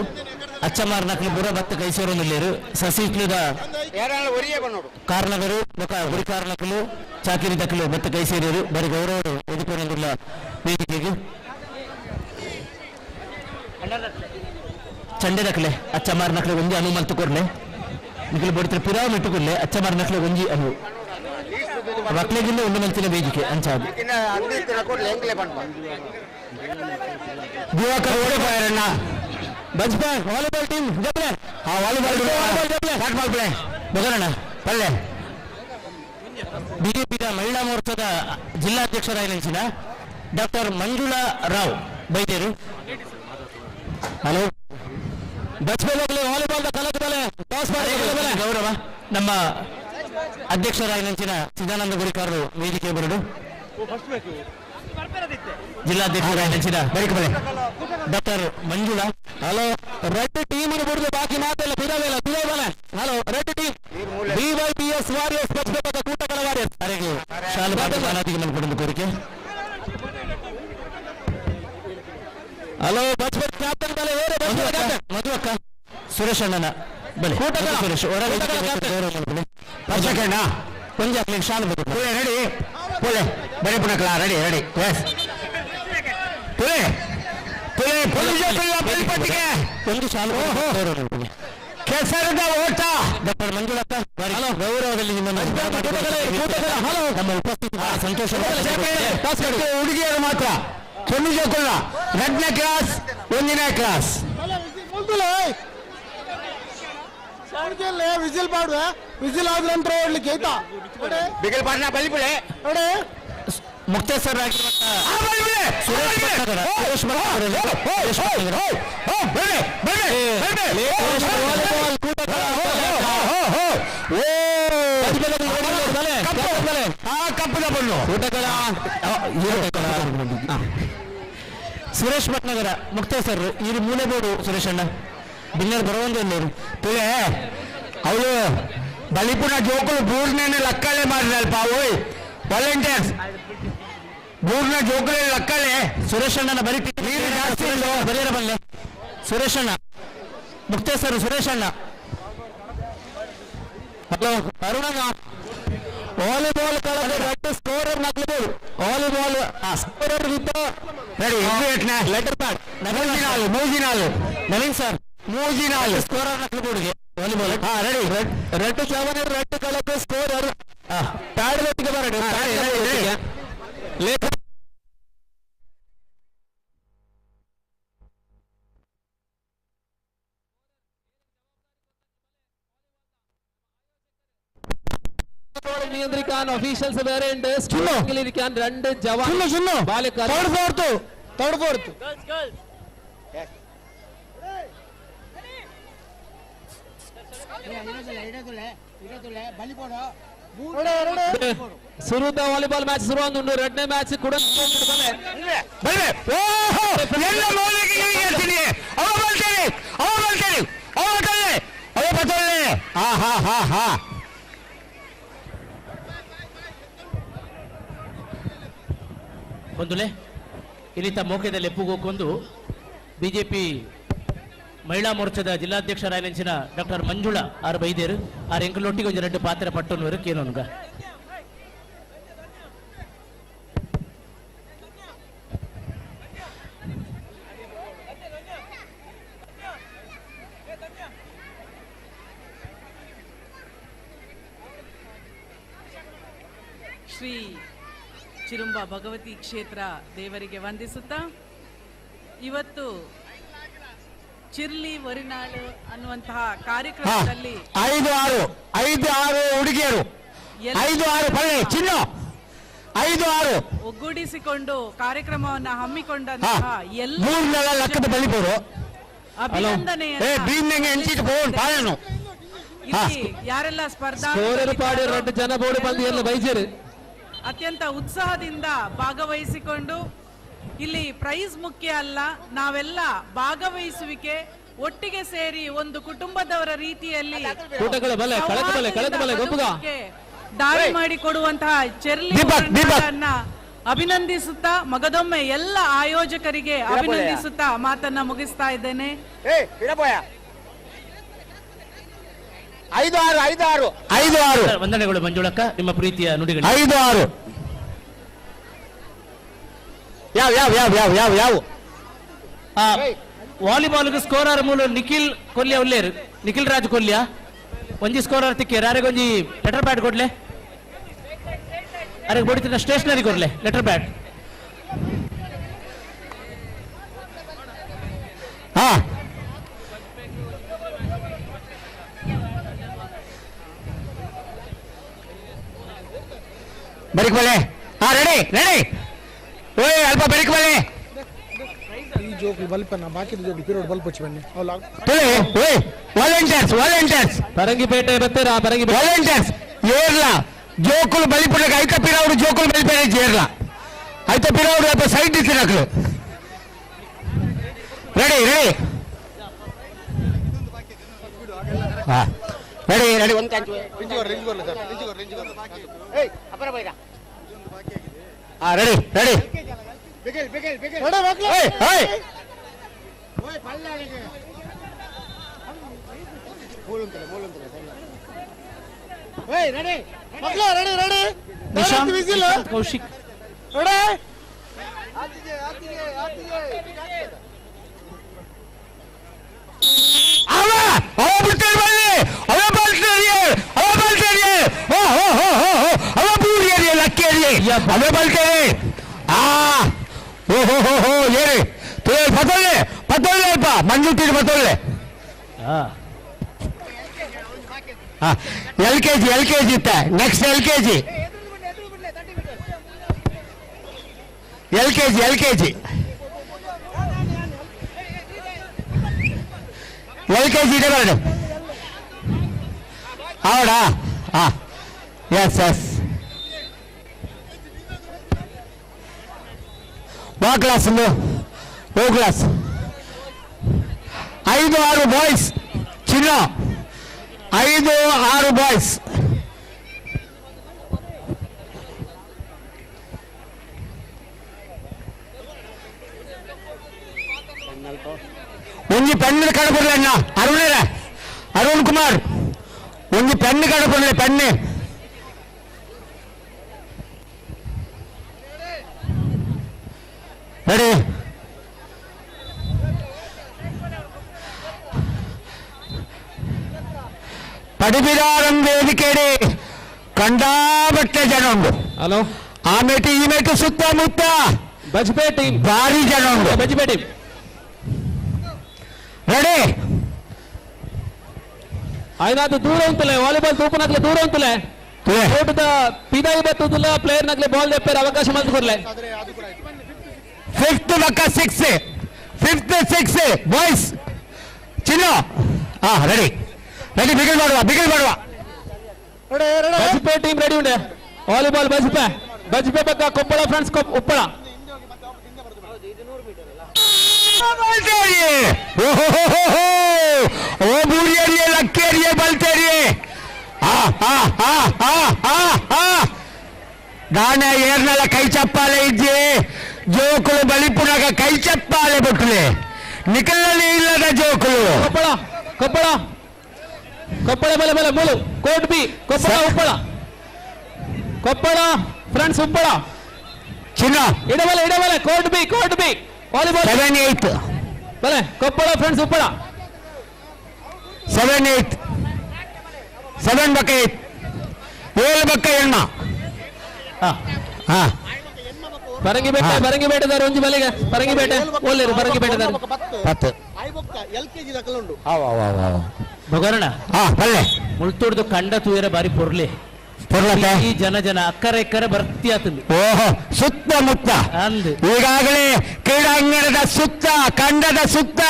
ಅಚ್ಚಮಾರ್ನಕ್ಲು ಬುರ ಬತ್ತ ಕೈಸೇರೊಂದುಲ್ಲೇರು ಸಸಿಕ್ಲುದ ಕಾರ್ನಗರು ಬೊಕ ಗುರಿಕಾರ್ನಕ್ಲು ಚಾಕಿರಿ ದಕ್ಲು ಬತ್ತ ಕೈಸೇರಿಯರು ಬರಿ ಗೌರವ ಎದುಕೊನೊಂದುಲ್ಲ ವೇದಿಕೆಗೆ. ಚಂಡೆ ದಕ್ಲೆ ಅಚ್ಚಮಾರ್ನಕ್ಲು ಒಂಜಿ ಅನು ಮಲ್ತು ಕೊರ್ಲೆ ನಿಖಲು ಬಡಿತ್ರ ಪಿರಾವ್ ಮೆಟ್ಟುಕೊರ್ಲೆ ಅಚ್ಚಮಾರ್ನಕ್ಲು ಒಂಜಿ ಅನು ಮಕ್ಳಿಗಿಂದ ಒಂದು ಮಲ್ತಿನ ವೇದಿಕೆ ಅಂಚಾದು. ದಿವಾಕರ್ ಓಡಿಪಾಯರಣ್ಣ ಬಜ್ಪೆ ವಾಲಿಬಾಲ್ ಟೀಮ್ ಜಪ್ಲೆ. ಆ ವಾಲಿಬಾಲ್ ಸ್ಟಾರ್ಟ್ ಮಾಡ್ಬಿಡೆ ಬಗರಣ ಪಲ್ಲೆ. ಬಿಜೆಪಿದ ಮಹಿಳಾ ಮೋರ್ಚಾದ ಜಿಲ್ಲಾಧ್ಯಕ್ಷರಾಯಿನಂಚಿನ ಡಾಕ್ಟರ್ ಮಂಜುಳಾ ರಾವ್ ಬೈದೇರು. ಹಲೋ ಬಜ್ಪೆ ವಾಲಿಬಾಲ್ ಕಲಕ ಬಲೆ ಟಾಸ್ ಮಾಡಿ ಗೌರವ ನಮ್ಮ ಅಧ್ಯಕ್ಷರಾಯಿನಂಚಿನ ಚಿದಾನಂದ ಗುರಿಕಾರರು ವೇದಿಕೆ ಬರಡು. ಜಿಲ್ಲಾಧ್ಯಕ್ಷರಾಯಿನಂಚಿನ ಬರಿಕ ಬಲೆ doctor Manjula. Hello red team ಅನ್ನು ಬಿಡುದು ಬಾಕಿ ಮಾತೆಲ್ಲ ಬಿಡವೇಲ ಬಿಡವಲೆ. Hello red team DYPS warriors Bajpe ಕೂಟಗಳ ವಾರಿಯರ್ಸ್ ಅರೆಗೆ ಶಾಲು ಬಾಲಾದಿಗೆ ಮಲ್ಪಡೊಂದು ಕೋರಿಕೆ. ಹಲೋ ಬಜ್ಪೆ ಕ್ಯಾಪ್ಟನ್ ಬಲೆ ಏರು ಬಜ್ಪೆ ಕ್ಯಾಪ್ಟನ್ ಮಧು ಅಕ್ಕ ಸುರೇಶ್ ಅಣ್ಣನ ಬಲೆ ಕೂಟಗಳ ಸುರೇಶ್ ಹೊರಗೆ ಗೌರವ ಮಲ್ಪಲೆ. ಪರ್ಸಕಣ್ಣ ಕೊಂಜ ಅಕ್ಲೆಗ್ ಶಾಲು ಬರು ಪುಲೆ ರೆಡಿ ಪುಲೆ ಬರೀ ಪುನಕ್ಲ ರೆಡಿ ರೆಡಿ ಎಸ್ ಪುಲೆ ಪುಲೆ ಪುಲೆ ಬಲಿಪಟ್ಟಿಗೆ ಒಂದು ಶಾಲು ಗೌರವ ಮಲ್ಪಲೆ. ಕೆಸರದ ಓಟ ಡಾಕ್ಟರ್ ಮಂಜುಳಕ್ಕ ಗೌರವದಲ್ಲಿ ನಿಮ್ಮನ್ನು ಹಲೋ ನಮ್ಮ ಉಪಸ್ಥಿತಿ ಬಹಳ ಸಂತೋಷ. ಹುಡುಗಿಯರು ಮಾತ್ರ ಕೊಲ್ಲ ಎರಡನೇ ಕ್ಲಾಸ್ ಒಂದನೇ ಕ್ಲಾಸ್ ವಿಸಿಲ್ ಮಾಡುವೆ ವಿಸಿಲ್ ಆದ ನಂತರ ಓಡ್ಲಿಕ್ಕೆ ಆಯ್ತಾ? ಬಿಗಲ್ ಪಾಟ್ನ ಬಲಿಪುಲೆ ಮುಕ್ತೇಶ್ವರರಾಗಿರುವಂತಹ ಸುರೇಶ್ ಭಟ್ನಗರ, ಸುರೇಶ್ ಭಟ್ನಗರ, ಸುರೇಶ್ ಭಟ್ನಗರ. ಕಪ್ಪದ ಬಣ್ಣು ಸುರೇಶ್ ಭಟ್ನಗರ ಮುಕ್ತೇಶ್ವರರು ಇರು ಮೂಲೆಬೋಡು ಸುರೇಶ್ ಅಣ್ಣ ಬಿನ್ನರ್ ಬರವಂದು ಎಲ್ಲರು ತುಲೆ ಅವಳು ಬಲಿಪುನ ಜೋಕುಲು ಬೂರ್ನೇನೆ ಲಕ್ಕಳೆ ಮಾಡಿದಲ್ಪ ಓಯ್ ವಾಲಂಟಿಯರ್ಸ್ ಬೂರ್ನ ಜೋಕುಲೆ ಲಕ್ಕಳೆ ಸುರೇಶ್ ಅಣ್ಣನ ಬರಿ ನೀರು ಜಾಸ್ತಿ ಇಲ್ಲ. ಬರಿಯರ ಬಲ್ಲೆ ಸುರೇಶ್ ಅಣ್ಣ ಮುಕ್ತೇಶ್ವರು ಸುರೇಶ್ ಅಣ್ಣ. ಹಲೋ ಅರುಣಣ್ಣ ವಾಲಿಬಾಲ್ ಕಳೆದ ರೆಡ್ ಸ್ಕೋರರ್ ನಕ್ಲಬೋದು volleyball scorer with ready letter pad ಮೂಜಿನಾಲು ಮೂಜಿನಾಲು ನವೀನ್ ಸರ್ ಮೂಜಿನಾಲು ಸ್ಕೋರರ್ ನಕ್ಲಬೋಡಿಗೆ ವಾಲಿಬಾಲ್. ಹಾ ರೆಡಿ ರೆಡ್ ಜವನ ರೆಡ್ ಕಳಕ ಸ್ಕೋರರ್ ಪ್ಯಾಡ್ ಒಟ್ಟಿಗೆ ಬರಡು ಹಾ, ready, ready, ready. ಲೇಖ നിയന്ത്രിക്കാൻ ഒഫീഷ്യൽസ് വേറെ ഉണ്ട്. ഇരിക്കാൻ 2 ജവാൻ ബാല്യക്കാർ. Third fourth. ಸುರುತ volleyball match ಶುರುವಾದುಂಡು. ಎರಡನೇ ಮ್ಯಾಚ್ ಕೂಡ ಬಂದುಲೆ ಇನ್ನಿತ ಮೋಕೆದಲ್ಲಿ ಎಪ್ಪುಗೋಕೊಂದು ಬಿಜೆಪಿ ಮಹಿಳಾ ಮೋರ್ಚಾದ ಜಿಲ್ಲಾಧ್ಯಕ್ಷರಾಯನಂಚಿನ ಡಾಕ್ಟರ್ ಮಂಜುಳಾ ಆರ್ ಬೈದೇರು ಆರ್ ಎಂಕಲೊಟ್ಟಿಗೆ ಒಂಜಿ 2 ಪಾತ್ರ ಪಟ್ಟೊನ್ನುವರು ಕೇನೊನ್ಗ. ಶ್ರೀ ಚಿರುಂಬ ಭಗವತಿ ಕ್ಷೇತ್ರ ದೇವರಿಗೆ ವಂದಿಸುತ್ತಾ ಇವತ್ತು ಚಿರ್ಲಿ ವರಿನಾಳು ಅನ್ನುವಂತಹ ಕಾರ್ಯಕ್ರಮದಲ್ಲಿ 5 6 5 6 ಹುಡುಗಿಯರು 5 6 ಪಳ್ಳೆ ಚಿನ್ನ 5 6 ಒಗ್ಗೂಡಿಸಿಕೊಂಡು ಕಾರ್ಯಕ್ರಮವನ್ನು ಹಮ್ಮಿಕೊಂಡಂತಹ ಎಲ್ಲ 3 ಲಕ್ಷದ ಬಲಿಪೋರು ಅಭಿನಂದನೆ. ಯಾರೆಲ್ಲ ಸ್ಪರ್ಧಾ ಜನ ಬೋರ್ಡ್ ಬಂದು ಎಲ್ಲ ಬೈಜರು ಅತ್ಯಂತ ಉತ್ಸಾಹದಿಂದ ಭಾಗವಹಿಸಿಕೊಂಡು ಇಲ್ಲಿ ಪ್ರೈಸ್ ಮುಖ್ಯ ಅಲ್ಲ, ನಾವೆಲ್ಲ ಭಾಗವಹಿಸುವಿಕೆ ಒಟ್ಟಿಗೆ ಸೇರಿ ಒಂದು ಕುಟುಂಬದವರ ರೀತಿಯಲ್ಲಿ ದಾರಿ ಮಾಡಿಕೊಡುವಂತಹ ಚೆರ್ಲಿ ಅಭಿನಂದಿಸುತ್ತಾ ಮಗದೊಮ್ಮೆ ಎಲ್ಲ ಆಯೋಜಕರಿಗೆ ಅಭಿನಂದಿಸುತ್ತಾ ಮಾತನ್ನ ಮುಗಿಸ್ತಾ ಇದ್ದೇನೆ. 5 6 5 6 5 6 ವಂದನೆಗಳು ಮಂಜುಳಕ್ಕ, ನಿಮ್ಮ ಪ್ರೀತಿಯ ನುಡಿಗಳು. 5 6 ಯಾವ ಯಾವ ಯಾವ ಯಾವ ಯಾವ ಯಾವ ವಾಲಿಬಾಲ್ ಸ್ಕೋರರ್ ಮೂಲ ನಿಖಿಲ್ ಕೊಲ್ಯ ಉಲ್ಲೇರು, ನಿಖಿಲ್ ರಾಜ್ ಕೊಲ್ಯ ಒಂಜಿ ಸ್ಕೋರರ್ ತಿಕ್ಕೇರು. ಅರೆಗೊಂಜಿ ಲೆಟರ್ ಪ್ಯಾಡ್ ಕೊಡ್ಲೆ, ಅರೆಗೆ ಬಡಿತಿನ ಸ್ಟೇಷನರಿ ಕೊಡ್ಲೆ ಲೆಟರ್ ಪ್ಯಾಡ್. ಹಾ ಬರಿಕ್ ಬಲೆ. ಹಾ ರೆಡಿ ರೆಡಿ. ಓಯ್ ಅಲ್ಪ ಬರಿಕ್ ಬಲೆ. ಈ ಜೋಕ್ಲು ಬಲ್ಪನ ಬಾಕಿದ ಜೋಕ್ಲು ಪಿರೋಡ್ ಬಲ್ಪಚ್ಚಿ ಬನ್ನಿ. ಓಯ್ ವಾಲಂಟಿಯರ್ಸ್ ವಾಲಂಟಿಯರ್ಸ್ ಪರಂಗಿಪೇಟೆ ಬರ್ತೀರಾ? ಪರಂಗಿಪೇಟೆ ವಾಲಂಟಿಯರ್ಸ್ ಏರ್ಲ ಜೋಕುಲು ಬಲಿಪುಡಕ್ಕೆ ಐತ ಪಿರವರು ಜೋಕುಲು ಬಲಿಪೇರೆ ಏರ್ಲ ಐತ ಪಿರವರು ಅಲ್ಪ ಸೈಡ್ ಇತ್ತಿನಕ್ಲು. ರೆಡಿ ರೆಡಿ ಹಾ ರೆಡಿ ರೆಡಿ. ಒಂದು ಹಾ ರೆಡಿ ರೆಡಿ. ನಿಶಾಂತ್ ಕೌಶಿಕ್ ಮಂಜು ಪತ್ತೊಳ್ಳೆ L K G L K G ಇತ್ತ next L K G L K G L K G L K G ಇದೆ ಬರಡು ಹೌದಾ? ಹಾ ಎಸ್ ಎಸ್. ವಾ ಕ್ಲಾಸ್ ಓ ಕ್ಲಾಸ್ 5 6 ಬಾಯ್ಸ್ ಚಿನ್ನ 5 6 boys. ಒಂಜಿ pen ಕಡಪುರ್ಲೆ ಅಣ್ಣ ಅರುಣರ ಅರುಣ್ ಕುಮಾರ್ ಒಂಜಿ ಪೆನ್ ಕಡಪುರ್ಲೆ ಪೆನ್. ರೆಡಿ ಪಡುಬಿರಾರಂ ವೇದಿಕೆಡೆ ಕಂಡಾಬಟ್ಟೆ ಜನ ಉಂಟು. ಹಲೋ ಆ ಮೇಟು ಈ ಮೇಟು ಸುತ್ತಮುತ್ತ ಬಜ್ಪೆ ಟೀಮ್ ಭಾರಿ ಜನ ಉಂಟು. Bajpe team ready. ಆಯ್ನಾದು ದೂರ ಉಂಟುಲೆ ವಾಲಿಬಾಲ್ ತೂಪನಾಗ್ಲೆ ದೂರ ಉಂಟುಲೆ. ಕೋಟದ ಪಿದಾಯಿ ಬತ್ತುದಿಲ್ಲ ಪ್ಲೇಯರ್ ನಗ್ಲೆ ಬಾಲ್ ದೆಪ್ಪೇರ್ ಅವಕಾಶ ಮಲ್ತು ಕೊರ್ಲೆ. ಫಿಫ್ತ್ ಬಕ್ಕ ಸಿಕ್ಸ್, ಫಿಫ್ತ್ ಸಿಕ್ಸ್ ಬಾಯ್ಸ್ ಚಿನ್ನ. ಹಾ, ರೆಡಿ ರೆಡಿ, ಬಿಗಿಲ್ ಮಾಡುವ, ಬಿಗಿಲ್ ಮಾಡುವ. ಬಜ್ಪೆ ಟೀಮ್ ರೆಡಿ ಉಂಡೆ. ವಾಲಿಬಾಲ್ ಬಜ್ಪೆ, ಬಜ್ಪೆ ಪಕ್ಕ ಕೊಪ್ಪಳ ಫ್ರೆಂಡ್ಸ್ ಉಪ್ಪಳ. ಬಲ್ತೇರಿಯೇ, ಓಹೋ, ಓ ಬೂರಿಯರಿಯೇ, ಲಕ್ಕೇರಿಯೇ, ಬಲ್ತೇರಿಯೇ. ಆ ಆ ಆ ಆ ಆ ಆ ದಾನ ಏರ್ನಲ ಕೈ ಚಪ್ಪಾಲೆ ಇದ್ದೆ. ಜೋಕುಲು ಬಲಿಪುನಗ ಕೈ ಚಪ್ಪಾಲೆ ಬಿಟ್ಟಲೆ ನಿಖಲಲ್ಲಿ ಇಲ್ಲದ ಜೋಕುಲು. ಕೊಪ್ಪಳ ಕೊಪ್ಪಳ ಕೊಪ್ಪಳ ಬಲೆ ಬಲೆ ಮೂಲು court B Koppal Uppala Koppal friends Uppala. ಚಿನ್ನ ಇಡಬಲೆ ಇಡಬಲೆ court B, court B volleyball. 7 8. ಬಲೆ ಕೊಪ್ಪಳ ಫ್ರೆಂಡ್ಸ್ ಉಪ್ಪಳ. 7 8, 7 ಬಕ್ಕ 8, 7 ಬಕ್ಕ ಎಣ್ಣ. ಹಾ. ಪರಂಗಿಪೇಟೆ, ಪರಂಗಿಪೇಟೆದಾರ ಒಂಜಿ ಬಲಿಗೆ ಪರಂಗಿಪೇಟೆ ಒಲ್ಲೇರು ಪರಂಗಿಪೇಟೆದಾರ. 10. ಭಗವರಣ. ಹಾ, ಬಲ್ಲೆ. ಮುಳ್ತುಡ್ದು ಕಂಡ ತೂಯರ ಬಾರಿ ಪೊರ್ಲೆ. ಪೊರ್ಲತೆ? ಈ ಜನ ಜನ ಅಕ್ಕರೆ ಇಕ್ಕರೆ ಬರ್ತಿ ಆತಂದು. ಓಹೋ, ಸುತ್ತಮುತ್ತ ಅಂದು. ಈಗಾಗಲೇ ಕ್ರೀಡಾಂಗಣದ ಸುತ್ತ, ಕಂಡದ ಸುತ್ತ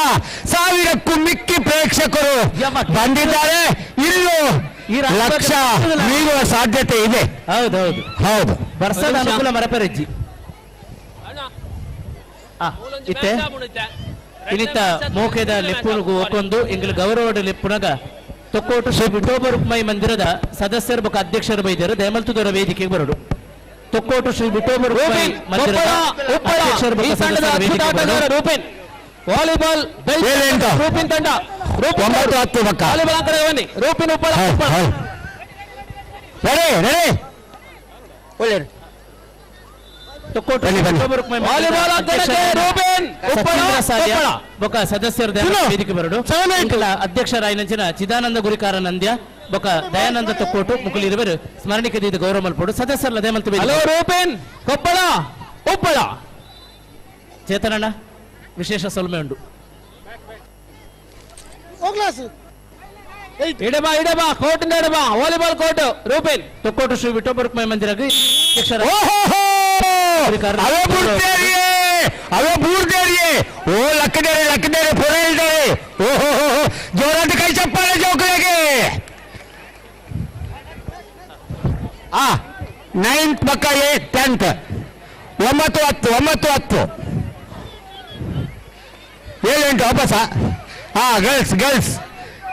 1000ಕ್ಕೂ ಮಿಕ್ಕಿ ಪ್ರೇಕ್ಷಕರು ಬಂದಿದ್ದಾರೆ. ಇಲ್ಲೂ ಈ ರಾಷ್ಟ್ರ ಲಕ್ಷ ಮೀರುವ ಸಾಧ್ಯತೆ ಇದೆ. ಹೌದೌದು. ಹೌದು. ಬರ್ಸದ ಅನುಕೂಲ ಮರಪೆರಜ್ಜಿ. ಇತ್ತೆ ಇನಿತ ಮೋಕೆದ ಲೆಪ್ಪುನುಗು ಒಕ್ಕೊಂದು ಇಂಗ್ಲ ಗೌರವದ ಲೆಪ್ಪುನಗ ತೊಕ್ಕೋಟು ಶ್ರೀ ವಿಠೋಬ ರುಕ್ಮೈ ಮಂದಿರದ ಸದಸ್ಯರ ಬೊಕ ಅಧ್ಯಕ್ಷರು ಬೈದರು ದಯಮಲ್ತುದರ ವೇದಿಕೆಗೆ ಬರಡು. ತೊಕ್ಕೋಟು ಶ್ರೀ ವಿಠೋಬ ರುಕ್ಮೈ ರೂಪಿನ್ ಮಂದಿರದ ಕೊಪ್ಪಳ ಉಪ್ಪಳ ಅಧ್ಯಕ್ಷರ ಈ ಬೊಕ ತಂಡದ ಸದಸ್ಯರ ಅದ್ಭುತ ವೇದಿಕೆಗೆ ಆಟಗಾರ ಬರಡು. ರೂಪಿನ್ ವಾಲಿಬಾಲ್ ಏಳು ಎಂಟು. ರೂಪಿನ್ ತಂಡ ರೂಪಿನ್ 9 10 ಬಕ್ಕ. ವಾಲಿಬಾಲ್ ಆ ಕಡೆ ಬನ್ನಿ ರೂಪಿನ್ ಉಪ್ಪಳ ಹೌದು, ಉಪ್ಪಳ. ಹೌದು. ರೆಡಿ ರೆಡಿ, ಒಳ್ಳೆ ತೊಕ್ಕೋಟು ಬನ್ನಿ, ಬನ್ನಿ. ವಿಠೋಬ ರುಕ್ಮೈ ಮಂದಿರದ ವಾಲಿಬಾಲ್ ಅಂಕಣಕ್ಕೆ ಅಧ್ಯಕ್ಷರಾದ ರೂಪಿನ್ ಉಪ್ಪಳ ಸತ್ಯೇಂದ್ರ ಸಾಲ್ಯ ಕೊಪ್ಪಳ. ಬೊಕ ಸದಸ್ಯರ ಸುನು. ವೇದಿಕೆ ಬರಡು. 7 8. ಇಂಕಲ ಅಧ್ಯಕ್ಷರಾಯಿನಂಚಿನ ಚಿದಾನಂದ ಗುರಿಕಾರ ನಂದ್ಯ ಬೊಕ ದಯಾನಂದ ತೊಕ್ಕೋಟು ಮುಕುಲಿರುವರು ಸ್ಮರಣಿಕೆ ದೀದ ಗೌರವ ಮಲ್ಪೋಡು ಸದಸ್ಯರ ದಯಮಲ್ತು ವೇದಿಕೆ. ಹಲೋ ರೂಪಿನ್ ಕೊಪ್ಪಳ ಉಪ್ಪಳ. ಚೇತನಣ್ಣ ವಿಶೇಷ ಸೊಲ್ಮೆ ಉಂಡು. ಇಡಬಾ ಇಡಬಾ ಕೋರ್ಟ್ ಇಡಬಾ ವಾಲಿಬಾಲ್ ಕೋರ್ಟ್ ರೂಪಿನ್. ತೊಕ್ಕೋಟು ಶ್ರೀ ವಿಠೋಬ ರುಕ್ಮೈ ಮಂದಿರಗ್ ಅಧ್ಯಕ್ಷರ ಓಹೋ, ಅವೇ ಬುಡ್ತೇರಿಯೇ, ಅವೇ ಬೂರ್ದೇರಿಯೇ. ಓ ಲಕ್ಕದೇರೆ ಲಕ್ಕದೇರೆ ಪೊರೆ ಇದ್ದಾರೆ. ಓಹೋ, ಜೋರಾದ ಕೈ ಚಪ್ಪಾಳೆ ಜೋಕುಲೆಗೆ. ಆ ನೈನ್ತ್ ಬಕ್ಕ ಏಟ್ 10th, 9 10, 9 10, 7 8 ವಾಪಸ. ಹಾ, ಗರ್ಲ್ಸ್ ಗರ್ಲ್ಸ್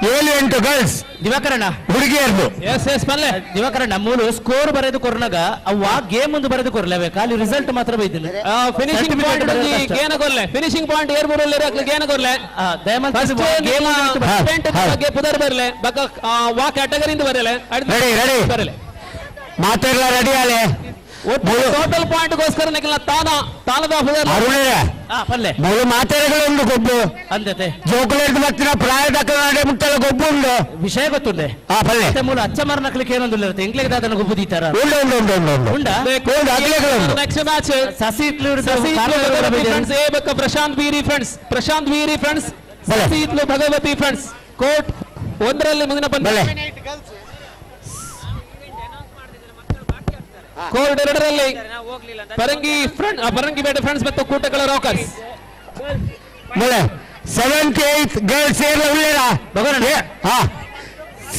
7 8 ಗರ್ಲ್ಸ್. ದಿವಾಕರಣ್ಣ. ಹುಡುಗಿಯರ್ದು. ಎಸ್ ಎಸ್ ಪಲ್ಲೆ. ದಿವಾಕರಣ್ಣ ಮೂಲು ಸ್ಕೋರ್ ಬರೆದು ಕೊರ್ನಾಗ ಅವು ಆ ಗೇಮ್ ಒಂದು ಬರೆದು ಕೊರ್ಲೇಬೇಕು, ಅಲ್ಲಿ ರಿಸಲ್ಟ್ ಮಾತ್ರ ಬೈದಿಲ್ಲ. ಫಿನಿಶಿಂಗ್ ಪಾಯಿಂಟ್ ಗೇನ ಕೊರ್ಲೆ, ಫಿನಿಶಿಂಗ್ ಪಾಯಿಂಟ್ ಏರ್ ಬರಲ್ಲ ಗೇನ ಕೊರ್ಲೆ. ದಯಮಲ್ತು ಗೇಮ್ ಬಗ್ಗೆ ಪುದರ್ ಬರಲೆ ಬಕ್ಕ ವಾ ಕ್ಯಾಟಗರಿ ಬರಲೆ. ರೆಡಿ ರೆಡಿ ಬರಲೆ. ಮಾತೆಲ್ಲ ರೆಡಿ ಆಲೆ. ಟೋಟಲ್ ಪಾಯಿಂಟ್ ಗೋಸ್ಕರ ನಿಖಿಲ ತಾನ ತಾನದ ಪುದರ್. ಅರುಣರೇ. ಪಲ್ಲೆ. ಮೂಲು ಮಾತೆರೆಗಳು ಗೊಬ್ಬು. ಅಂದತೆ. ಜೋಕುಲೇರ್ದು ಮತ್ತಿನ ಪ್ರಾಯದ ಕನ್ನಡ ಮುಟ್ಟಲ ಗೊಬ್ಬು ಉಂಡು. ವಿಷಯ ಗೊತ್ತುಂಡೆ. ಆ ಪಲ್ಲೆ. ಮತ್ತೆ ಮೂಲ ಅಚ್ಚ ಮರನಕ್ಲಿಕ್ಕೆ ಏನೊಂದು ಇರುತ್ತೆ ಇಂಗ್ಲಿಗೆ ದಾದನ ಗೊಬ್ಬು ದೀತಾರ. ಉಂಡು ಉಂಡು ಉಂಡು ಉಂಡು ಉಂಡು. ಉಂಡಾ? ಉಂಡು, ಅಗ್ಲೆಗಳು ಉಂಡು. ನೆಕ್ಸ್ಟ್ ಮ್ಯಾಚ್ ಸಸಿ ಸಸಿ ಫ್ರೆಂಡ್ಸ್ ಎ ಬಕ್ಕ ಪ್ರಶಾಂತ್ ವೀರಿ ಫ್ರೆಂಡ್ಸ್, ಪ್ರಶಾಂತ್ ವೀರಿ ಫ್ರೆಂಡ್ಸ್ ಬಲೆ. ಸಸಿತ್ಲು ಭಗವತಿ ಫ್ರೆಂಡ್ಸ್ ಕೋರ್ಟ್ ಒಂದರಲ್ಲಿ ಮುಂದಿನ ಪಂದ್ಯ. ಬಲೆ. ಕೋರ್ಟ್ ಎರಡರಲ್ಲಿ ಪರಂಗಿ ಫ್ರೆಂಡ್, ಪರಂಗಿಪೇಟೆ ಫ್ರೆಂಡ್ಸ್ ಮತ್ತು ಕೂಟಗಳ ರಾಕರ್ಸ್. ಬಲೆ. 7th 8th girls ಏರ್ಲ ಉಳ್ಳೇರ. ಹಾ,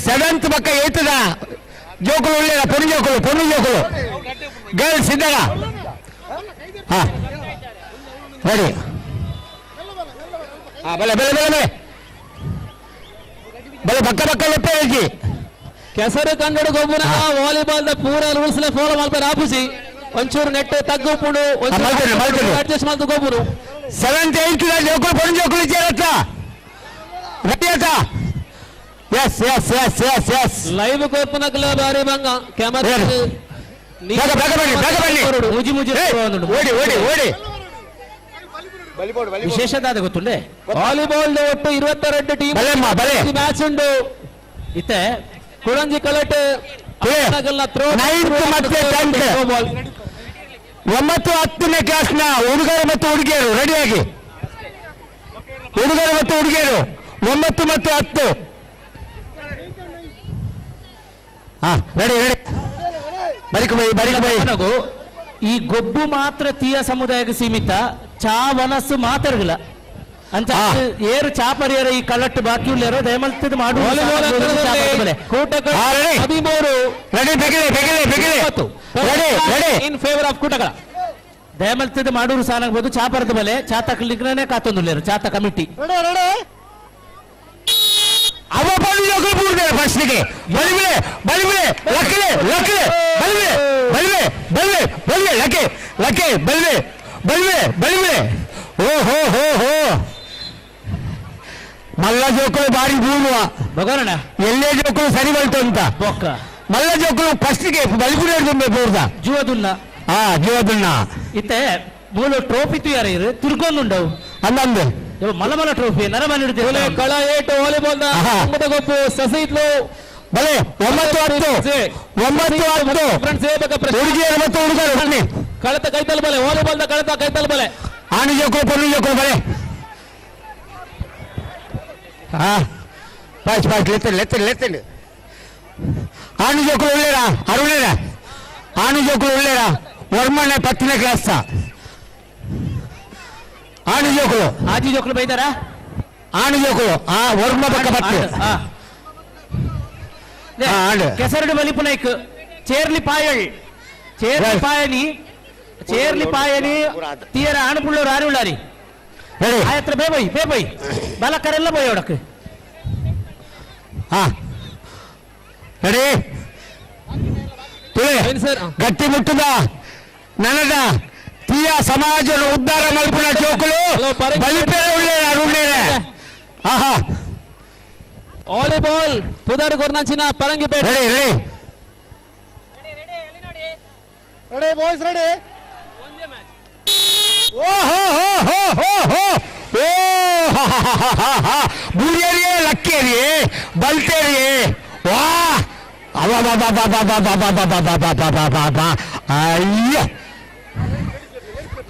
7th ಪಕ್ಕ 8th ಜೋಕುಲು ಉಳ್ಳೇರ, ಪೊಣ್ಣು ಜೋಕುಲು, ಪೊಣ್ಣು ಜೋಕುಲು ಗರ್ಲ್ಸ್ ಇದ್ದಾರ. ಹಾ ರೆಡಿ. ಹಾ ಬಲೆ ಬಲೆ ಬಲೆ ಬಲೆ ಬಲೆ ಪಕ್ಕ ಪಕ್ಕ ಲೆಪ್ಪ ಹೇಳ್ತಿ. ಕೆಸರು ಕಂಗಡು ಗೊಬ್ಬುನ ವಾಲಿಬಾಲ್ the ಪೂರ ರೂಲ್ಸ್ ಲ ಫಾಲೋ ಮಲ್ಪರೆ ಆಪುಜಿ. ಒಂಚೂರು ನೆಟ್ ತಗ್ಗು ಉಪ್ಪುಂಡು. ಮಲ್ತೇನೆ, ಮಲ್ತೇನೆ. ಅಡ್ಜಸ್ಟ್ ಮಲ್ತು ಗೊಬ್ಬುನು. 7th 8th ಜೋಕುಲು ಪೊಣ್ಣು ಜೋಕುಲು ಇಚ್ಚಾರತ್ತ ರೆಡಿ ಆತ. S S S S S. Live ಕೊರ್ಪುನಕಲ ಬಾರಿ ಬಂಗ ಕ್ಯಾಮರಾ. ಬೇಗ, ಬೇಗ ಬನ್ನಿ, ಬೇಗ ಬನ್ನಿ. ಮೂಜಿ ಮೂಜಿ. ಏ, ಓಡಿ ಓಡಿ ಓಡಿ. ವಿಶೇಷದಾದ ಗೊತ್ತುಂಡೆ. ವಾಲಿಬಾಲ್ ಒಟ್ಟು 22 ಟೀಮ್ ಬಲೆಮ್ಮ, ಬಲೆ. ಮ್ಯಾಚ್ ಉಂಡು. ಇತ್ತೆ ಕುಡಂಜಿ ಕಲಟ್ ನೈನ್ತ್ ಮತ್ತೆ 10th, 9 10ನೇ ಕ್ಲಾಸ್ನ ಹುಡುಗರು ಮತ್ತು ಹುಡುಗಿಯರು ರೆಡಿಯಾಗಿ. ಹುಡುಗರು ಮತ್ತು ಹುಡುಗಿಯರು 9 ಮತ್ತು 10. ಹಾ ರೆಡಿ ರೆಡಿ. ಬರಿಕ ಬೈ. ಈ ಗೊಬ್ಬು ಮಾತ್ರ ತೀಯ ಸಮುದಾಯಕ್ಕೆ ಸೀಮಿತ, ಚಾ ವನಸ್ಸು ಮಾತಾಡಗಿಲ್ಲ ಅಂತ ಏರು ಚಾಪರಿಯರ ಈ ಕಳ್ಳಟ್ಟು ಬಾಕಿ ಉಳ್ಳೇರೋ ದಯಮಲ್ತದ ಮಾಡು. In favour of ಕೂಟಗಳ ದಯಮಲ್ತದ ಮಾಡೂರು ಸಾನಾಗ್ಬೋದು. ಚಾಪರದ ಬಲೆ ಚಾತ ಕ್ಲಿಕ್ನೇ ಕಾತೊಂದುಲ್ಲೇರು ಚಾತ ಕಮಿಟಿ. ಅವ ಪೂರ್ಣ ಫಸ್ಟ್ಗೆ ಬಲಿಬಿಲೆ ಬಲಿಬಿಲೆ ಲಕ್ಕಲೆ ಲಕ್ಕಲೆ ಬಲಿಬಿಲೆ ಬಲಿಬೆ ಬಲಿಬೆ ಬಲಿಬೆ ಲಕ್ಕೆ ಲಕ್ಕೆ ಬಲಿಬೆ ಬಲಿಬೆ ಬಲಿಬಿಲೆ. ಓ ಹೋ ಹೋ ಹೋ ಮಲ್ಲ ಜೋಕುಲು ಬಾರಿ ಬೂಳುವ ಭಗವಣ್ಣ ಎಲ್ಲೇ ಜೋಕುಲು ಸರಿ ಬಲ್ತು ಅಂತ ಬೊಕ್ಕ ಮಲ್ಲ ಜೋಕುಲು ಫಸ್ಟ್ಗೆ ಬಲಿಪುರ ತುಂಬೆ ಪೂರ್ದ ಜೀವದುನ್ನ ಆ ಜೀವದುನ್ನ ಇತ್ತೆ ಮೂಲ ಟ್ರೋಫಿ ತುಯಾರ ಇರು ತಿರ್ಗೊಂದುಂಡವು ಅಂದಂದು ಮಲ ಮಲ ಟ್ರೋಫಿ ನರಮನೆ ಕಳ ಏಟು ವಾಲಿಬಾಲ್ ಗೊಪ್ಪು ಸಸಿತ್ಲು ಬಲೆ 9 10 9 10 ಹುಡುಗಿಯರು ಮತ್ತು ಹುಡುಗರು ಬನ್ನಿ. ಕಳತ ಕೈತಲ್ ಬಲೆ ವಾಲಿಬಾಲ್ ಕಳತ ಕೈತಲ್ ಬಲೆ ಆನು ಜೋಕುಲು ಪೊಣ್ಣು ಜೋಕುಲು ಬಲೆ. ಹಾ ಪಾಚ್ ಪಾಚ್ ಲೆತ್ತಂಡು ಲೆತ್ತಂಡು ಲೆತ್ತಂಡು. ಆನು ಜೋಕುಲು ಉಳ್ಳೇರಾ ಅರುಣೇರಾ? ಆನು ಜೋಕುಲು ಉಳ್ಳೇರಾ? ವರ್ಮನೆ 10ನೇ ಕ್ಲಾಸ್ ಆನು ಜೋಕುಲು. ಆಜಿ ಜೋಕುಲು ಬೈದಾರಾ? ಆನು ಜೋಕುಲು ಆ ವರ್ಮ ಪಕ್ಕ ಪತ್ತು. ಕೆಸರಡು ಬಲಿಪು ನಾಯ್ಕ್ ಚೇರ್ಲಿ ಪಾಯಳ್ ಚೇರ್ಲಿ ಪಾಯನಿ ಚೇರ್ಲಿ ಪಾಯನಿ ತೀರ ಆಣುಪುಳ್ಳೋರು ಆರು ಉಳ್ಳಾರಿ ಆಯತ್ರ ಬೇಬೈ ಬೇಬೈ ಬಲಕರೆಲ್ಲ ಬೋಯ್ ಒಡಕ್. ಹಾ ರೆಡಿ ಗಟ್ಟಿ ಮುಟ್ಟುದ ನನದ ತೀಯ ಸಮಾಜ ಉದ್ಧಾರ ಮಲ್ಪುನ ಜೋಕುಲು ಬಲಿಪೇರೆ ಉಳ್ಳೇರ ಅರುಣೇರೆ. ಆಹಾ volleyball ಪುದಾರು ಕೊರ್ನಂಚಿನ Parangipete. Ready ready ready boys ready. ಓಹೋ ಹೋ ಹೋ ಹೋ ಹೋ ಓ ಬುರಿಯರಿಯೇ ಲಕ್ಕೇರಿಯೇ ಬಲ್ತೇರಿಯೇ ವಾ ಅವ ಬಾ ಬಾ ಬಾ ಬಾ ಬಾ ಬಾ ಬಾ ಬಾ ಬಾ ಬಾ ಬಾ ಬಾ ಬಾ ಅಯ್ಯೋ.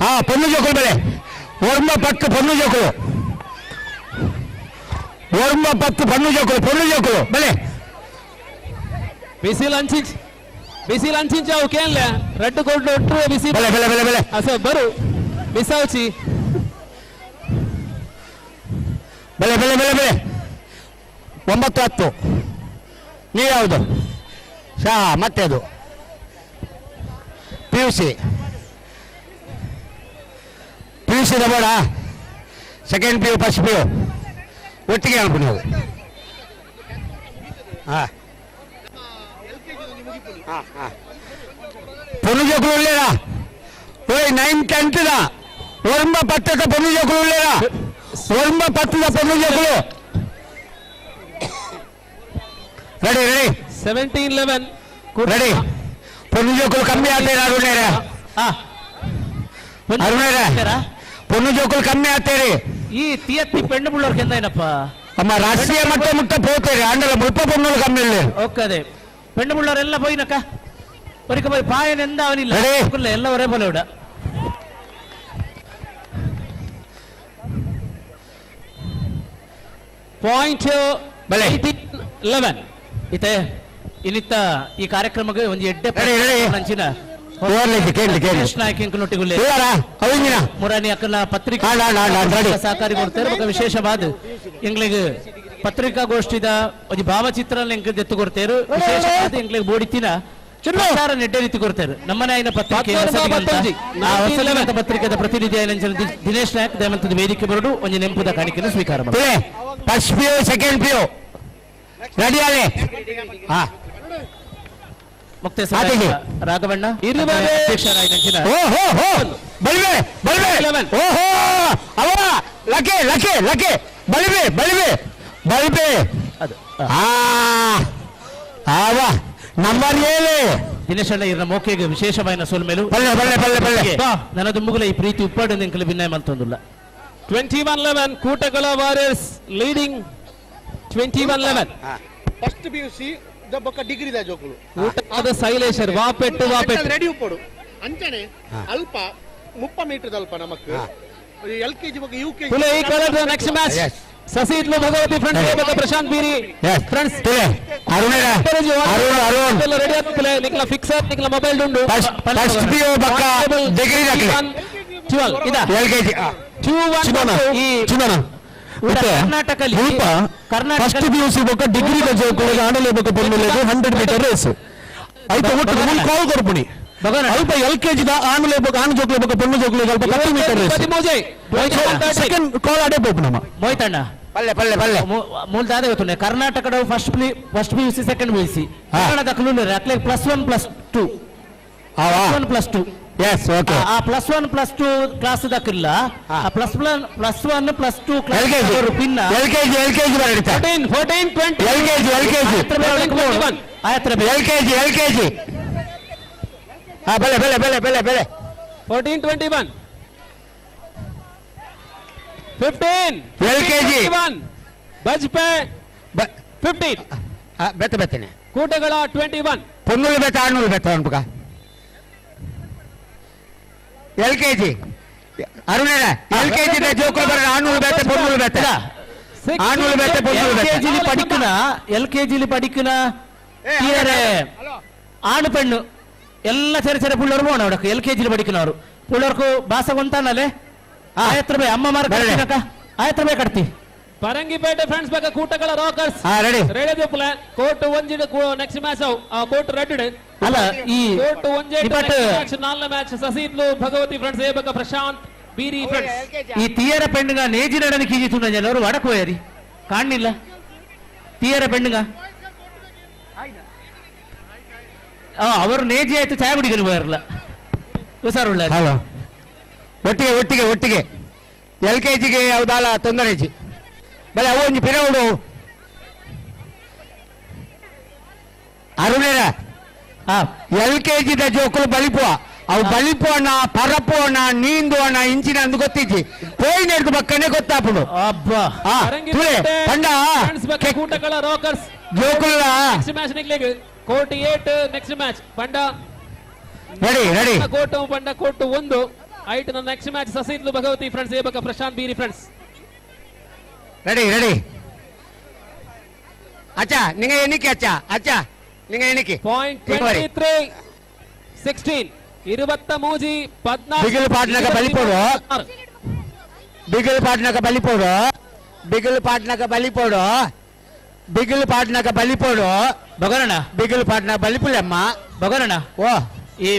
ಹಾ ಪೊಣ್ಣು ಜೋಕುಲು ಬೆಳೆ ಒರ್ಮ ಪತ್ತು ಪೊಣ್ಣು ಜೋಕುಲು ಒರ್ಮ ಪತ್ತು ಪೊಣ್ಣು ಜೋಕುಲು ಪೊಣ್ಣು ಜೋಕುಲು ಬೆಳೆ. ಬಿಸಿಲು ಹಂಚಿಂಚ್ ಬಿಸಿಲು ಹಂಚಿಂಚಾವು ಕೇನ್ಲೆ ರೆಡ್ ಕೊಟ್ಟು ಒಟ್ಟು ಬಿಸಿ ಬೆಲೆ ಬೆಲೆ ಬೆಲೆ ಬೆಲೆ ಅಸ ಬರು ಬಿಸಾವ್ಚಿ ಬೆಲೆ ಬೆಲೆ ಬೆಲೆ ಬೆಲೆ 9 10. ನೀವು ಯಾವುದು? ಶಾ ಮತ್ತೆ ಅದು P U C P U C ಬೇಡ, second P U first P U ಒಟ್ಟಿಗೆ ಅನ್ಕು ನೀವು. ಹಾಂ ಹಾಂ ಹಾಂ ಪೊಣ್ಣು ಜೋಕುಲು ಉಳ್ಳೇರಾ? ಓಯ್ 9 10 ಒರ್ಮ 10 ಪೊಣ್ಣು ಜೋಕುಲು ಉಳ್ಳೇರಾ? ಒರ್ಮ 10 ಪೊಣ್ಣು ಜೋಕುಲು. Ready ready 17 11 ready. ಪೊಣ್ಣು ಜೋಕುಲು ಕಮ್ಮಿ ಆಗ್ತೀರಾ ಅರುಣೇರ? ಅರುಣೇರ ಪೊಣ್ಣು ಜೋಕುಲು ಕಮ್ಮಿ ಆಗ್ತೀರಿ. ಈ ತೀಯತ್ತಿ ಪೆಣ್ಣು ಬುಳ್ಳೋರ್ಗೆ ಎಂದ ಏನಪ್ಪ ಅಮ್ಮ ರಾಷ್ಟ್ರೀಯ ಮಟ್ಟ ಮುಟ್ಟ ಪೋತೇರಿ ಅಂಡಲ ಮುಲ್ಪ ಪೊಣ್ಣುಲು ಕಮ್ಮಿ ಇಲ್ಲ. ಓಕೆ ಅದೇ ಪೆಣ್ಣು ಬುಳ್ಳೋರೆಲ್ಲ ಪೋಯಿನಕ್ಕ ಒರಿಕ ಪೋಯಿ ಪಾಯನೆಂದ ಅವನಿಲ್ಲ ಎಲ್ಲ ಒರೇ ಬೋಲೆ ಉಡ. ಪಾಯಿಂಟ್ ಬಲೆ 11 ಇತ್ತೆ ಇನ್ನಿತ್ತ ಈ ಕಾರ್ಯಕ್ರಮಕ್ಕೆ ಒಂದು ಎಡ್ಡೆ ಅಂಚಿನ ಮುರಾನಿ ಅಕ್ಕನ ಪತ್ರಿಕಾ ಸಹಕಾರಿ ಕೊಡ್ತಾರೆ. ವಿಶೇಷವಾದ ಎಂಗ್ಲಿಗೆ ಪತ್ರಿಕಾಗೋಷ್ಠಿದ ಒಂದು ಭಾವಚಿತ್ರ ಎಂಕ್ ದೆತ್ತು ಕೊಡ್ತೇರು. ವಿಶೇಷವಾದ ಎಂಗ್ಲಿಗೆ ಬೋಡಿತಿನ ಪ್ರಚಾರ ನೆಡ್ಡೆ ರೀತಿ ಕೊಡ್ತೇರು. ನಮ್ಮನೆ ಆಯ್ನ ಪತ್ರಿಕೆ ಪತ್ರಿಕೆದ ಪ್ರತಿನಿಧಿ ಆಯ್ನ ದಿನೇಶ್ ನಾಯಕ್ ದಯಮಂತದ ವೇದಿಕೆ ಬರಡು ಒಂದು ನೆಂಪುದ ಕಾಣಿಕೆಯನ್ನು ಸ್ವೀಕಾರ ಮಾಡಿ. First P U second P U ready ಆಲೆ. ಹಾ ರಾಘವಣ್ಣ ಓಹೋ ಅವ ಲಕೆ ಲಕೆ ಲಕೆ ಬಲಿಬೆ ಬಲಿಬೆ ಬಲಿಬೆ ಆವ ನಂಬರ್ 7 ದಿನೇಶ್ ಅಣ್ಣ ಇರ ಮೋಕೆಗೆ ವಿಶೇಷವಾದ ಸೋಲ್ಮೇಲು ಬಲ್ಲೆ ಬಲ್ಲೆ ಬಲ್ಲೆ ಬಲ್ಲೆ ನನದು ಮುಗುಲ ಈ ಪ್ರೀತಿ ಉಪ್ಪಾಡು ನಿಂಕಲು ಭಿನ್ನಯ ಮಂತೊಂದುಲ್ಲ. 21-11 Kootagala warriors leading 21-11. First P U C ಬೊಕ್ಕ ಡಿಗ್ರಿ the ಜೋಕುಲು ಊಟದ ಶೈಲೇಶರ್ ವಾಪೆಟ್ಟು ವಾಪೆಟ್ಟು ರೆಡಿ ಉಪ್ಪಡು ಅಂಚನೆ ಅಲ್ಪ 30 ಮೀಟರ್ ಅಲ್ಪ ನಮಕ್ L K G ಬೊಕ್ಕ U K G next match Sasitlu Bhagavathi friends Prashanth Beeri friends Arun Arun Arun ready ಆಗ್ತದೆ ನಿಕ್ಲ fixer ನಿಕ್ಲ mobile ಉಂಡು first P U ಬಕ್ಕ degree ದಾಖಲೆ 12 ಇದಾ L K G 2 1 ಚಿನ್ನನ ಕರ್ನಾಟಕಲ್ಲಿ first P U C ಬೊಕ್ಕ degree ಜೋಕುಳಿಗೆ ಆಂಡಲೇ ಬೊಕ್ಕ ಪೊನ್ನುಲೆಗ್ 100 metre race ಐತ ಒಟ್ಟು ಮೂರು ಕಾಲ್ ಕೊರ್ಪುಣಿ ಅಲ್ಪ L K G the ಆಣುಲೆ ಬೊಕ್ಕ ಆಣು ಜೋಕುಲೆ ಬೊಕ್ಕ ಪೊಣ್ಣು ಜೋಕುಲೆಗ್ ಅಲ್ಪ 10 metre race second call ಅಡೆ ಪೋಪು ನಮ್ಮ ಮೋಯ್ತಣ್ಣ ಪಲ್ಲೆ ಪಲ್ಲೆ ಪಲ್ಲೆ ಮೂಲ ದಾದ ಗೊತ್ತುಂಡೆ ಕರ್ನಾಟಕದ first first P U C second P U C ಕನ್ನಡದ ಅಕ್ಲೆ +1 +2 +1 +2 yes okay ಆ +1 +2 ಕ್ಲಾಸ್ ದಕ್ಕಿಲ್ಲ ಆ +1 +1 +2 class pin L K G L K G ಬರಡಿತ 14 14 20 L K G L K G ಆಯತ್ರ L K G L K G ಹಾ ಬೆಲೆ ಬೆಲೆ ಬೆಲೆ ಬೆಲೆ ಬೆಲೆ 14 21 15 L K G 1 Bajpe 15 ಬೆತ್ತ ಬೆತ್ತನೆ ಕೂಟಗಳ 21 ಪೊನ್ನೂರು ಬೆತ್ತ ಆರ್ನೂರು ಬೆತ್ತ ಅನ್ಪಕ L K G ಅರುಣೇನ L K G ಜೋಕುಲು ಬರ ಆರ್ನೂರು ಬೆತ್ತ ಪೊನ್ನೂರು ಬೆತ್ತ ಆರ್ನೂರು ಬೆತ್ತ ಪೊನ್ನೂರು ಎಲ್ ಕೆ ಬೆತ್ತ ಜಿಲಿ ಪಡಿಕುನ ಎಲ್ ಕೆ ಜಿಲಿ ಪಡಿಕುನ ತೀರರೆ ಆಣು ಪೆಣ್ಣು ಎಲ್ಲ ಚೆರೆ ಚೆರೆ ಪುಳ್ಳೋರು ಬೋಣ ಅವಡಕ್ಕೆ ಎಲ್ ಕೆ ಜಿಲಿ ಪಡಿಕುನವರು ಪುಳ್ಳೋರ್ಕು ಬಾಸ ಗೊಂತಾನಲೆ ಆಯತ್ರ ಬೇ ಅಮ್ಮ ಮಾರ ಕಡ್ತಿನಕ ಆಯತ್ರ ಬೇ ಕಡ್ತಿ ಪರಂಗಿಪೇಟೆ ಫ್ರೆಂಡ್ಸ್ ಬಗ್ಗೆ ಕೂಟಗಳ ರಾಕರ್ಸ್ ಹಾ ರೆಡಿ ರೆಡಿ ದೊಪ್ಪಲೆ ಕೋರ್ಟ್ ಒಂಜಿಡ್ ನೆಕ್ಸ್ಟ್ ಮ್ಯಾಚ್ ಅವು ಕೋರ್ಟ್ ರೆಡ್ ಅಲ್ಲ ಈ ಕೋರ್ಟ್ ಒಂಜೆ ನಿಪಟ್ ಮ್ಯಾಚ್ ನಾಲ್ನೇ ಮ್ಯಾಚ್ ಸಸೀತ್ಲು ಭಗವತಿ ಫ್ರೆಂಡ್ಸ್ ಏ ಬಕ್ಕ ಪ್ರಶಾಂತ್ ಬೀರಿ ಫ್ರೆಂಡ್ಸ್ ಈ ತೀಯರ ಪೆಣ್ಣುಗ ನೇಜಿ ನಡನ ಕೀಜಿ ತುಂಡ ಜನರು ವಡಕೋಯರಿ ಕಾಣ್ಣಿಲ್ಲ ತೀಯರ ಪೆಣ್ಣುಗ ಅವರು ನೇಜಿ ಆಯ್ತು ಚಾಯ ಕುಡಿಕಲು ಹೋಯರ್ಲ ಹುಷಾರುಳ್ಳ ಹಲೋ ಒಟ್ಟಿಗೆ ಒಟ್ಟಿಗೆ ಒಟ್ಟಿಗೆ ಎಲ್ ಕೆ ಜಿಗೆ ಯಾವುದಾಲ ತೊಂದರೆ ಇಜ್ಜಿ ಬಲೆ ಅವು ಒಂಜಿ ಪಿರವುಡು ಅರುಣೇರ ಎಲ್ ಕೆ ಜಿದ ಜೋಕುಲು ಬಲಿಪುವ ಅವು ಬಲಿಪುವಣ ಪರಪುವಣ ನೀಂದುವಣ ಇಂಚಿನ ಅಂದು ಗೊತ್ತಿಜ್ಜಿ ಪೋಯಿನ ಹಿಡ್ದು ಬಕ್ಕನೆ ಗೊತ್ತಾಪುಡು ಅಬ್ಬಾ ತುಳೆ ಪಂಡ ಫ್ರೆಂಡ್ಸ್ ಬಗ್ಗೆ ಕೂಟಗಳ ರಾಕರ್ಸ್ ಜೋಕುಲ ನೆಕ್ಸ್ಟ್ ಮ್ಯಾಚ್ ನಿಕ್ಲೆಗ್ court 8 next match ಪಂಡ ready ready court ಪಂಡ ಕೋರ್ಟ್ 1 ಐಟ್ next match Sasitlu Bhagavathi friends ಏ ಬಕ್ಕ ಪ್ರಶಾಂತ್ ಬೀರಿ friends ready ready ಅಚ್ಚಾ ನಿಂಗೆ ಎಣಿಕೆ ಅಚ್ಚಾ ಅಚ್ಚಾ ನಿಂಗೆ ಎಣಿಕೆ ಪಾಯಿಂಟ್ 23 16 23 14 ಬಿಗಿಲು ಪಾಟ್ನಕ ಬಲಿಪೋಡು ಬಿಗಿಲು ಪಾಟ್ನಕ ಬಲಿಪೋಡು ಬಿಗಿಲು ಪಾಟ್ನಕ ಬಲಿಪೋಡು ಬಿಗಿಲು ಪಾಟ್ನಕ ಬಲಿಪೋಡು ಬಗರಣ ಬಿಗಿಲು ಪಾಟ್ನ ಬಲಿಪುಲಮ್ಮ ಬಗರಣ ಓ ಈ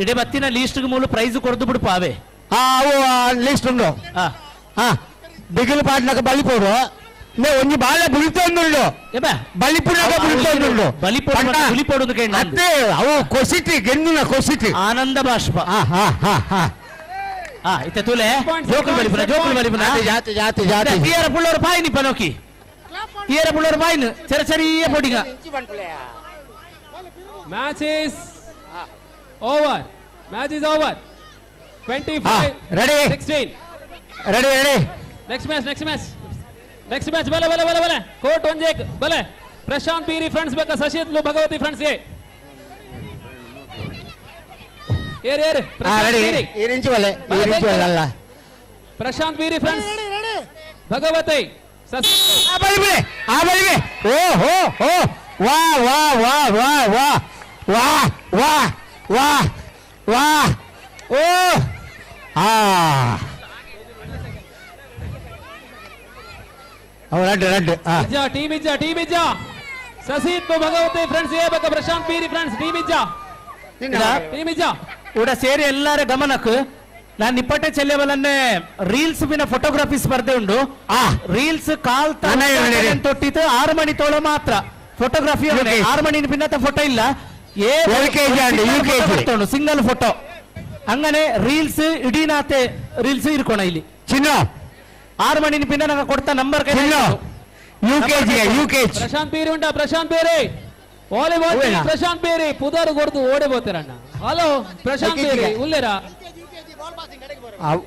ಇಡೀ ಬತ್ತಿನ ಲೀಸ್ಟ್ ಮೂಲ ಪ್ರೈಸ್ ಕೊಡ್ದು ಬಿಡು ಪಾವೆ ಆ ಅವು ಲಿಸ್ಟ್ ಉಂಡು ಹಾ ಬಿಗಿಲು ಪಾಟ್ನಕ ಬಲಿಪೋಡು ನೇ ಒಂಜಿ ಬಾಲ ಬುಳಿತೊಂದುಂಡು ಬಲಿಪುನಕ ಬುಳಿತೊಂದುಂಡು ಬಲಿಪೋಡು ಅತ್ತೆ ಅವು ಕೊಸಿಟಿ ಗೆಂದಿನ ಕೊಸಿಟಿ ಆನಂದ ಬಾಷ್ಪ ಹಾ ಹಾ ಹಾ ಹಾ ಆ ಇತ್ತೆ ತುಲೆ ಜೋಕುಲು ಬಲಿಪುನ ಜೋಕುಲು ಬಲಿಪುನ ಜಾತಿ ಜಾತಿ ಜಾತಿ ತೀಯರ ಪುಳ್ಳೋರು ಪಾಯಿನಿ ಪನೋಕಿ ತೀಯರ ಪುಳ್ಳೋರು ಪಾಯಿನ ಸರಿ ಸರಿಯ ಪೊಡಿಗ match is over match is over 25 ready 16 ready ready next match next match next match ಬಲೆ ಬಲೆ ಬಲೆ ಬಲೆ ಕೋರ್ಟ್ ಒಂಜೇಕ್ ಬಲೆ ಪ್ರಶಾಂತ್ ಬೀರಿ ಫ್ರೆಂಡ್ಸ್ ಬೇಕಾ ಸಶಿತ್ಲು ಭಗವತಿ ಫ್ರೆಂಡ್ಸ್ ಏ ಏರ್ ಏರ್ ರೆಡಿ ಈ ಬಲೆ ಈ ಬಲೆ ಅಲ್ಲ ಪ್ರಶಾಂತ್ ಬೀರಿ ಫ್ರೆಂಡ್ಸ್ ಭಗವತಿ ಆ ಬಲಿ ಬಲೆ ಆ ಬಲಿಗೆ ಓ ಹೋ ಹೋ ವಾ ವಾ ವಾ ವಾ ವಾ ವಾ ವಾ ವಾ ವಾ ಓ ಆ ರಡ್ಡು ರಡ್ಡು ಇಜ್ಜಾ ಟೀಮ್ ಇಜ್ಜಾ ಟೀಮ್ ಇಜ್ಜಾ ಸಸೀತ್ ಭಗವತಿ ಫ್ರೆಂಡ್ಸ್ ಏ ಬಕ್ಕ ಪ್ರಶಾಂತ್ ಬೀರಿ ಫ್ರೆಂಡ್ಸ್ ಟೀಮ್ ಇಜ್ಜಾ ಟೀಮ್ ಇಜ್ಜಾ ಕೂಡ ಸೇರಿ ಎಲ್ಲರ ಗಮನಕ್ಕೆ ನಾನು ನಿಪ್ಪಟ್ಟೆ ಚೆಲ್ಲೆವಲನ್ನೇ ರೀಲ್ಸ್ ಬಿನ ಫೋಟೋಗ್ರಫಿ ಸ್ಪರ್ಧೆ ಉಂಡು ರೀಲ್ಸ್ ಕಾಲ್ ತೊಟ್ಟಿತ್ತು 6 ಮಣಿ ತೋಳ ಮಾತ್ರ ಫೋಟೋಗ್ರಫಿ 6 ಮಣಿ ಭಿನ್ನತ ಫೋಟೋ ಇಲ್ಲ ಸಿಂಗಲ್ ಫೋಟೋ ಹಂಗನೆ ರೀಲ್ಸ್ ಇಡೀನಾತೆ ರೀಲ್ಸ್ ಇರ್ಕೋಣ ಇಲ್ಲಿ ಚಿನ್ನ 6 ಮಣಿ ಪಿನ್ನ ನಂಗೆ ಕೊಡ್ತಾ number U K G Prashanth Beeri ಉಂಟಾ ಪ್ರಶಾಂತ್ ಬೀರಿ ವಾಲಿಬಾಲ್ ಪ್ರಶಾಂತ್ ಬೀರಿ ಪುದರ್ ಕೊಡ್ತು ಓಡಿ ಬೋತೀರಣ್ಣ ಹಲೋ ಪ್ರಶಾಂತ್ ಬೀರಿ ಉಲ್ಲೇರಾ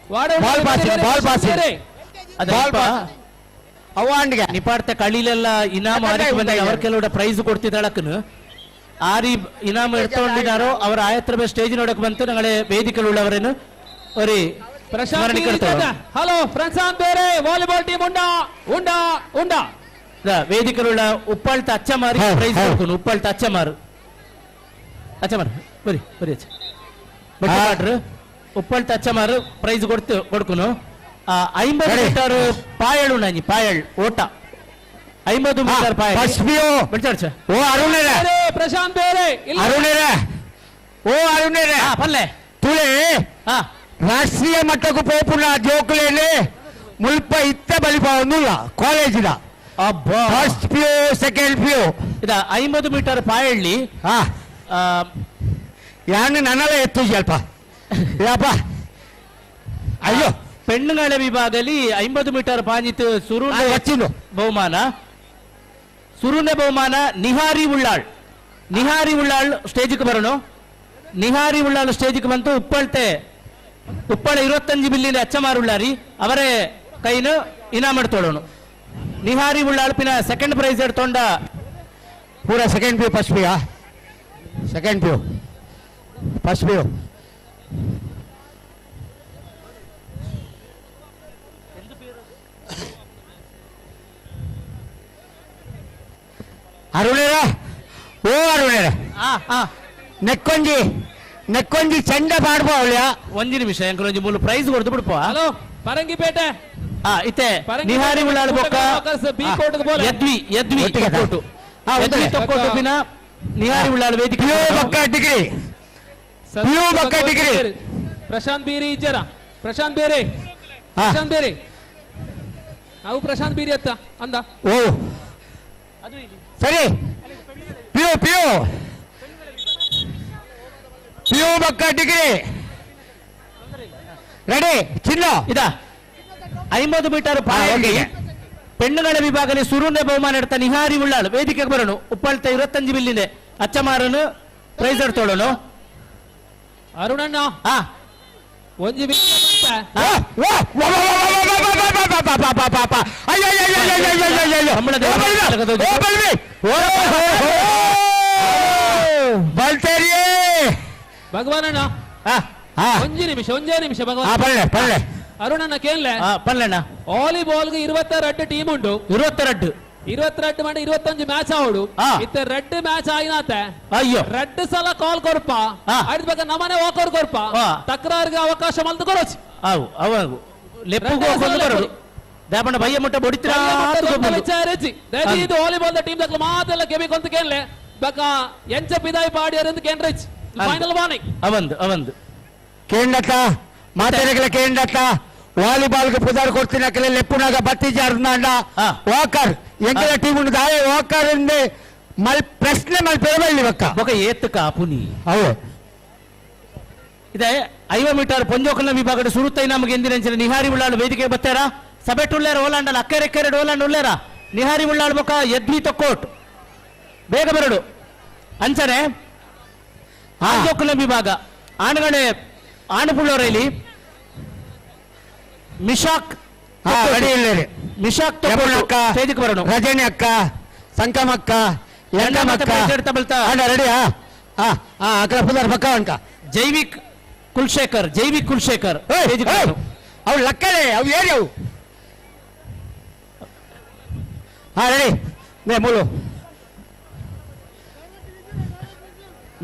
ball passing ball passing ನಿಪಾಡ್ತ ಕಳಿಲೆಲ್ಲ ಇನಾಮ ಅವ್ರ ಕೆಲವು ಪ್ರೈಸ್ ಕೊಡ್ತಿದ್ದಾಳಕ್ಕನು ಆರಿ ಇನಾಮ ಎಡ್ತೊಂಡಿದಾರೋ ಅವರ ಆಯತ್ರ ಸ್ಟೇಜ್ ನೋಡಕ್ ಬಂತು ನಾಳೆ ವೇದಿಕೆಗಳು ಉಳ್ಳವರೇನು ಅವರಿ Prashant hello Prashant ಬೇರೆ ವಾಲಿಬಾಲ್ ಟೀಮ್ ಉಂಡಾ ಉಂಡಾ ಉಂಡಾ ವೇದಿಕೆರುಳ್ಳ ಉಪ್ಪಳ್ತ ಅಚ್ಚಮಾರಿ ಪ್ರೈಸ್ ಕೊಡ್ಕೊಂಡು ಉಪ್ಪಳ್ತ ಅಚ್ಚಮಾರು ಅಚ್ಚಮಾರು ಬರಿ ಬರಿ ಅಚ್ಚ ಬಟ್ ಉಪ್ಪಳ್ತ ಅಚ್ಚಮಾರು ಪ್ರೈಸ್ ಕೊಡ್ತು ಕೊಡ್ಕುನು 50 ಮೀಟರ್ ಪಾಯಳು ನಾನಿ ಪಾಯಳ್ ಓಟ 50 ಮೀಟರ್ ಪಾಯಳ್ ಓ ಅರುಣರೇ ಪ್ರಶಾಂತ್ ಬೇರೆ ಅರುಣರೇ ಓ ಅರುಣರೇ ಪಲ್ಲೆ ತುಳೆ ರಾಷ್ಟ್ರೀಯ ಮಟ್ಟಕ್ಕೂ ಪೋಪುನ ಜೋಕುಲೇನೆ ಮುಲ್ಪ ಇತ್ತ ಬಲಿಪಾವೊಂದುಲ್ಲ ಕಾಲೇಜಿದ first P U second P U ಇದ 50 ಮೀಟರ್ ಪಾಯಳ್ಳಿ ಯಾನು ನನ್ನಲ್ಲ ಎತ್ತು ಅಲ್ಪ ಯಾಪ ಅಯ್ಯೋ ಪೆಣ್ಣುಗಳ ವಿಭಾಗದಲ್ಲಿ 50 ಮೀಟರ್ ಪಾಂಜಿತ್ ಸುರುನೆ ಬಹುಮಾನ ಸುರುನೆ ಬಹುಮಾನ ನಿಹಾರಿ ಉಳ್ಳಾಳ್ ನಿಹಾರಿ ಉಳ್ಳಾಳ್ ಸ್ಟೇಜ್ಗೆ ಬರೋಣ ನಿಹಾರಿ ಉಳ್ಳಾಳ್ ಸ್ಟೇಜ್ಗೆ ಬಂತು ಉಪ್ಪಳ್ತೆ ಉಪ್ಪಳ 25 ಬಿಲ್ಲಿನ ಅಚ್ಚಮಾರು ಉಳ್ಳಾರಿ ಅವರೇ ಕೈನು ಇನಾಮ್ ಎಡ್ತೋಳೋಣ ನಿಹಾರಿ ಉಳ್ಳಾಳ್ ಪಿನ ಸೆಕೆಂಡ್ ಪ್ರೈಸ್ ಎಡ್ತೊಂಡ ಪೂರ second P U first P U second P U first P U ಅರುಣರ ಓ ಅರುಣರ ನೆಕ್ಕೊಂಜಿ ನೆಕ್ಕೊಂಜಿ ಚಂಡ ಪಾಡ್ಬೋಳ್ಯ ಒಂಜಿ ನಿಮಿಷ ಎಂಕಲೊಂಜಿ ಮೂಲು ಪ್ರೈಸ್ ಕೊಡ್ತು ಬಿಡ್ಪೋ ಹಲೋ ಪರಂಗಿಪೇಟೆ ಇತ್ತೆ ನಿಹಾರಿ ಉಳ್ಳಾಳ್ ಬೊಕ್ಕ ಯದ್ವಿ ಯದ್ವಿ ತೊಕ್ಕೋಟು ಯದ್ವಿ ತೊಕ್ಕೋಟು ಬಿನ ನಿಹಾರಿ ಉಳ್ಳಾಳ್ ವೇದಿಕೆ ಪಿಯು ಬೊಕ್ಕ ಡಿಗ್ರಿ ಪಿಯು ಬೊಕ್ಕ ಡಿಗ್ರಿ ಪ್ರಶಾಂತ್ ಬೀರಿ ಇಜ್ಜರ ಪ್ರಶಾಂತ್ ಬೇರೆ ಪ್ರಶಾಂತ್ ಬೇರೆ ನಾವು ಪ್ರಶಾಂತ್ ಬೀರಿ ಅತ್ತ ಅಂದ ಓ ಸರಿ PU PU PU ಬೊಕ್ಕ ಡಿಗ್ರಿ ರೆಡಿ ಚಿನ್ನ ಇದ 50 ಮೀಟರ್ ಪಾಯಳ್ಳಿ ಪೆಣ್ಣುಗಳ ವಿಭಾಗದಲ್ಲಿ ಸುರುನೆ ಬಹುಮಾನ ಎಡ್ತ ನಿಹಾರಿ ಉಳ್ಳಾಳು ವೇದಿಕೆಗೆ ಬರೋಣ ಉಪ್ಪಳ್ತ 25 ಬಿಲ್ಲಿದೆ ಅಚ್ಚಮಾರನು ಪ್ರೈಸ್ ಎಡ್ತೋಳನು ಅರುಣಣ್ಣ ಒಂಜಿ ಭಗವಾನಣ್ಣ ಒಂಜಿ ನಿಮಿಷ ಒಂಜೇ ನಿಮಿಷ ಭಗವಾನ್ ಅರುಣಣ್ಣ ಕೇನ್ಲೆ ಪಲ್ಲೆಣ್ಣ ವಾಲಿಬಾಲ್ 22 ಟೀಮ್ ಉಂಟು 22 22 ಮಾಡಿ 25 ಮ್ಯಾಚ್ ಆವಡು ಇತ್ತ ರೆಡ್ ಮ್ಯಾಚ್ ಆಗಿನಾತೆ ಅಯ್ಯೋ ರೆಡ್ ಸಲ ಕಾಲ್ ಕೊರ್ಪ ಅದ್ ಬೇಕ ನಮ್ಮನೆ ವಾಕರ್ ಕೊರ್ಪ ತಕರಾರಿಗೆ ಅವಕಾಶ ಮಲ್ತು ಕೊರೋಚ್ ಅವು ಅವು ಲೆಪ್ಪು ದಾಪಣ್ಣ ಬಯ್ಯ ಮುಟ್ಟ ಬೊಡಿತ್ರ ಇದು ವಾಲಿಬಾಲ್ ಟೀಮ್ ದಕ್ಲ ಮಾತೆಲ್ಲ ಕೆಬಿ ಕೊಂತ ಕೇನ್ಲೆ ಬಕ ಎಂಚ ಪಿದಾಯಿ ಪಾಡಿಯರ್ ಅಂತ ಕೇನ್ರಿಚ್ ಫೈನಲ್ ವಾರ್ನಿಂಗ್ ಅವಂದು ಅವಂದು ಕೇಂಡತ್ತ ಮಾತಾಡಗಳ ಕೇಂಡತ್ತ ವಾಲಿಬಾಲ್ಗೆ ಪುದಾರ್ ಕೊಡ್ತೀನಿ ಅಕ್ಕಲೆ ಲೆಪ್ಪುನಾಗ ಬತ್ತಿ ಜಾರ್ನಾಂಡ ವಾಕರ್ ಎಂಕಲ ಟೀಮ್ ಉಂಡು ದಾಯ ವಾಕರ್ ಇಂದೆ ಮಲ್ ಪ್ರಶ್ನೆ ಮಲ್ ಪೆರಬಳ್ಳಿ ಬಕ್ಕ ಬೊಕ ಏತ್ ಕಾಪುನಿ ಅವು ಇದೆ 50 ಮೀಟರ್ ಪೊಂಜೋಕಲ್ನ ವಿಭಾಗದ ಸುರುತ್ತೈ ನಮಗೆ ಎಂದಿನ ನಿಹಾರಿ ಉಳ್ಳಾಳು ವೇದಿಕೆ ಬತ್ತಾರ ಸಬೆಟ್ ಉಳ್ಳಾರ ಓಲಾಂಡಲ್ ಅಕ್ಕೆರೆಕ್ಕೆರೆ ಓಲಾಂಡ್ ಉಳ್ಳಾರ ನಿಹಾರಿ ಉಳ್ಳಾಳ್ ಬೊಕ ಯದ್ವಿ ತೊಕ್ಕೋಟ್ ಬೇಗ ಬರಡು ಅಂಚನೆ ಆಂಜೋಕಲ್ನ ವಿಭಾಗ ಆಣಗಣೆ ಆಣಪುಳ್ಳೋರಲ್ಲಿ ಮಿಶಾಕ್ ಮಿಶಾಕ್ ಸ್ಟೇಜ್ಗೆ ಬರೋಣ ರಜನಿ ಅಕ್ಕ ಸಂಕಮಕ್ಕ ಎಂಕಮಕ್ಕ ರೆಡಿ ಅಕ್ಕ ಪುದಾರ್ ಪಕ್ಕ ಅನ್ಕ ಜೈವಿಕ್ ಕುಲ್ಶೇಖರ್ ಜೈವಿಕ್ ಕುಲ್ಶೇಖರ್ ಅವು ಲಕ್ಕಲೆ ಅವು ಏರಿ ಅವು ಹಾ ರೆಡಿ ನೇ ಮೂಲು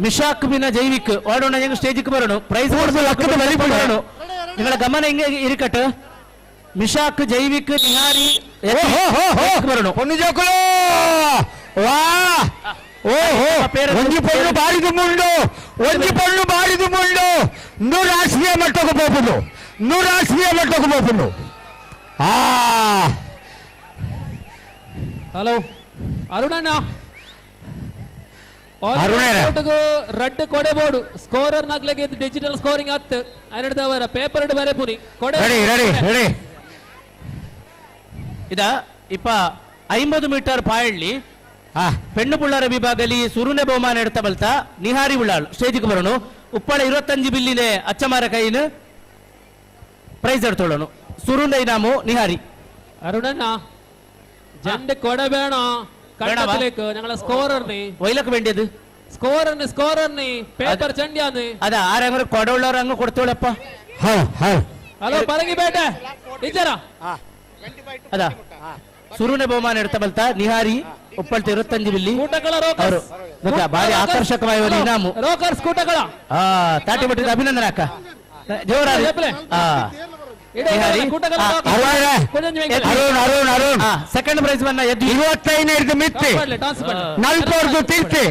ಮಿಶಾಕ್ ಬಿನ ಜೈವಿಕ್ ಓಡೋಣ ಹೆಂಗ ಸ್ಟೇಜ್ಗೆ ಬರೋಣ ಪ್ರೈಸ್ ಬರೋಣ ನಿಗಳ ಗಮನ ಹಿಂಗೆ ಇರಿಕಟ್ ಮಿಶಾಕ್ ಜೈವಿಕ್ ನಿಹಾರಿ ಬರೋಣ ಪೊಣ್ಣು ಜೋಕುಲು ವಾ ಓಹೋ ಒಂಜಿ ಪೊಣ್ಣು ಬಾರಿದು ಮುಂಡು ಒಂಜಿ ಪೊಣ್ಣು ಬಾರಿದು ಮುಂಡು ನೂರು ರಾಷ್ಟ್ರೀಯ ಮಟ್ಟಕ್ಕೆ ಹೋಗ್ಬೋದು ನೂರು ರಾಷ್ಟ್ರೀಯ ಮಟ್ಟಕ್ಕೆ ಹೋಗ್ಬೋದು ಆ ಹಲೋ ಅರುಣಣ್ಣ ರೆಡ್ ಕೊಡೆ ಬೋರ್ಡ್ ಸ್ಕೋರರ್ ನಗ್ಲಿಗೆ ಡಿಜಿಟಲ್ ಸ್ಕೋರಿಂಗ್ ಹತ್ತು ಹನ್ನೆರಡು ಪೇಪರ್ ಬೇರೆ ಪುನಿ ಕೊಡೆ ready ready ready ಇದ ಇಪ್ಪ 50 ಮೀಟರ್ ಪಾಯಳ್ಳಿ ಪೆಣ್ಣು ಪುಳ್ಳಾರ ವಿಭಾಗದಲ್ಲಿ ಸುರುನೆ ಬಹುಮಾನ ಎಡ್ತ ಬಲ್ತ ನಿಹಾರಿ ಉಳ್ಳಾಳ್ ಸ್ಟೇಜ್ಗೆ ಬರೋಣ ಉಪ್ಪಳ 25 ಬಿಲ್ಲಿನೆ ಅಚ್ಚಮಾರ ಕೈನ ಪ್ರೈಸ್ ಎಡ್ತೋಳನು ಸುರುನೆ ಇನಾಮು ನಿಹಾರಿ ಅರುಣಣ್ಣ ಜಂಡ್ ಕೊಡಬೇಡ ഞങ്ങളെ സ്കോററിന് ಒಯ್ಲಕ್ വേണ്ടിയത് സ്കോററിന് സ്കോററിന് പേപ്പർ ചണ്ടിയാന്ന് ಅದ ಆರಂಗ್ರೆ ಕೊಡೋಳ್ಳವ್ರ ಹಂಗ ಕೊಡ್ತೇವಳಪ್ಪ ಹಲೋ ಪರಂಗಿಪೇಟೆ ಇಜ್ಜರ ಅದ ಸುರುನೆ ಬಹುಮಾನ ಇಡ್ತಾ ಬಲ್ತ ನಿಹಾರಿ ಉಪ್ಪಳ್ತಿ ಇರುತ್ತಂಜಿ ಬಿಲ್ಲಿ ಅವರು ಗೊತ್ತಾ ಭಾರಿ ಆಕರ್ಷಕವಾದ ಇನಾಮು ರೋಕರ್ಸ್ ಕೂಟಗಳ ತಾಟಿ ಬಿಟ್ಟಿದ್ದ ಅಭಿನಂದನೆ ಅಕ್ಕ ಜೋರಾಗಿ ಅರುಣ್ ಅರುಣ್ ಅರುಣ್ ಸೆಕೆಂಡ್ ಪ್ರೈಸ್ ಬನ್ನ ಎದ್ದು 25 ಮಿತ್ತಿ ನಲ್ಪೋರ್ದು ತೀರ್ತಿ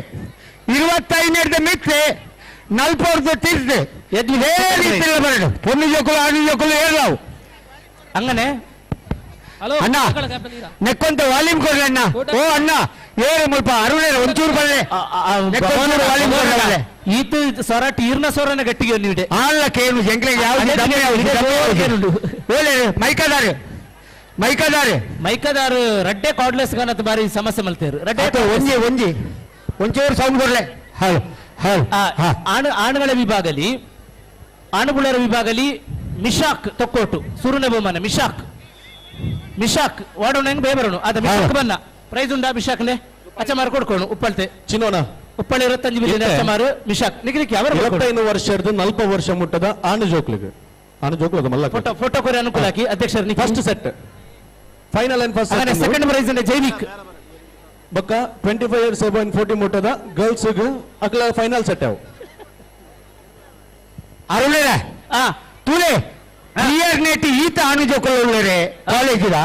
25 ಮಿತ್ತಿ ನಲ್ಪೋರ್ದು ತೀರ್ತಿ ಎದ್ದು ಬರಡು ಪೊಣ್ಣು ಜೋಕುಲು ಆಣು ಜೋಕುಲು ಏರ್ಲಾವು ಹಂಗನೆ ಅಣ್ಣ ನೆಕ್ಕೊಂತ ವಾಲ್ಯೂಮ್ ಕೊಡ್ರಿ ಅಣ್ಣ. ಓ ಅಣ್ಣ ಏರು ಮುಲ್ಪ ಅರುಣೇರು ಒಂಚೂರು ಬರ್ರೆ ನೆಕ್ಕೊಂಚೂರು ವಾಲ್ಯೂಮ್ ಕೊಡ್ರಿ. ಈತ ಸ್ವರ ಟೀರ್ನ ಸ್ವರನ ಗಟ್ಟಿಗೆ ನೀಡೆ ಆಲ್ಲ ಕೇನು ಜಂಕ್ಲಿಗೆ ಯಾವುದು ಓಲೆ ಮೈಕದಾರು ಮೈಕದಾರು ಮೈಕದಾರು ರಡ್ಡೆ ಕಾರ್ಡ್ಲೆಸ್ ಗಾನತ್ ಬಾರಿ ಸಮಸ್ಯೆ ಮಲ್ತೇರು ರಡ್ಡೆ ಒಂಜಿ ಒಂಜಿ ಒಂಚೂರು ಸೌಂಡ್ ಕೊಡ್ಲೆ. ಹೌದು ಹೌದು. ಆಣುಗಳ ವಿಭಾಗಲಿ ಆಣುಗುಳರ ವಿಭಾಗಲಿ ಮಿಶಾಕ್ ತೊಕ್ಕೋಟು ಸುರುನ ಬಹುಮಾನ ಮಿಶಾಕ್ ಮಿಶಾಕ್ ವಾಡೋಣ ಹೆಂಗ್ ಬೇಬರೋಣ ಅದ ಮಿಶಾಕ್ ಬನ್ನ ಪ್ರೈಸ್ ಉಂಡಾ ಮಿಶಾಕ್ನೆ ಅಚ್ಚಮಾರು ಕೊಡ್ಕೋಣ ಉಪ್ಪಳ್ತೆ ಚಿನ್ನೋಣ ಉಪ್ಪಳ್ಳಿ ಇರುತ್ತಂಜಿ ಬಿಲ್ಲಿನ ಅಚ್ಚಮಾರು ಮಿಶಾಕ್ ನಿಗಲಿಕ್ಕೆ ಅವರು 25 ವರ್ಷದ 40 ವರ್ಷ ಮುಟ್ಟದ ಆಣು ಜೋಕ್ಲಿಗೆ ಆಣು ಜೋಕ್ಲು ಮಲ್ಲ ಫೋಟೋ ಫೋಟೋ ಕೊರಿ ಅನುಕೂಲ ಹಾಕಿ ಅಧ್ಯಕ್ಷರು First set final and first second prize ಅಂದ್ರೆ ಜೈವಿಕ್ ಬಕ್ಕ 25 ಇಯರ್ಸ್ ಅಬೋ ಅಂಡ್ 40 ಮುಟ್ಟದ ಗರ್ಲ್ಸ್ ಅಕ್ಲ ಫೈನಲ್ ಸೆಟ್ ಅವು ಅರುಣೇರ ತುಲೆ ಕ್ಲಿಯರ್ ನೆಟ್ ಈತ ಆಣು ಜೋಕುಲು ಉಳ್ಳೇರೆ ಕಾಲೇಜಿದ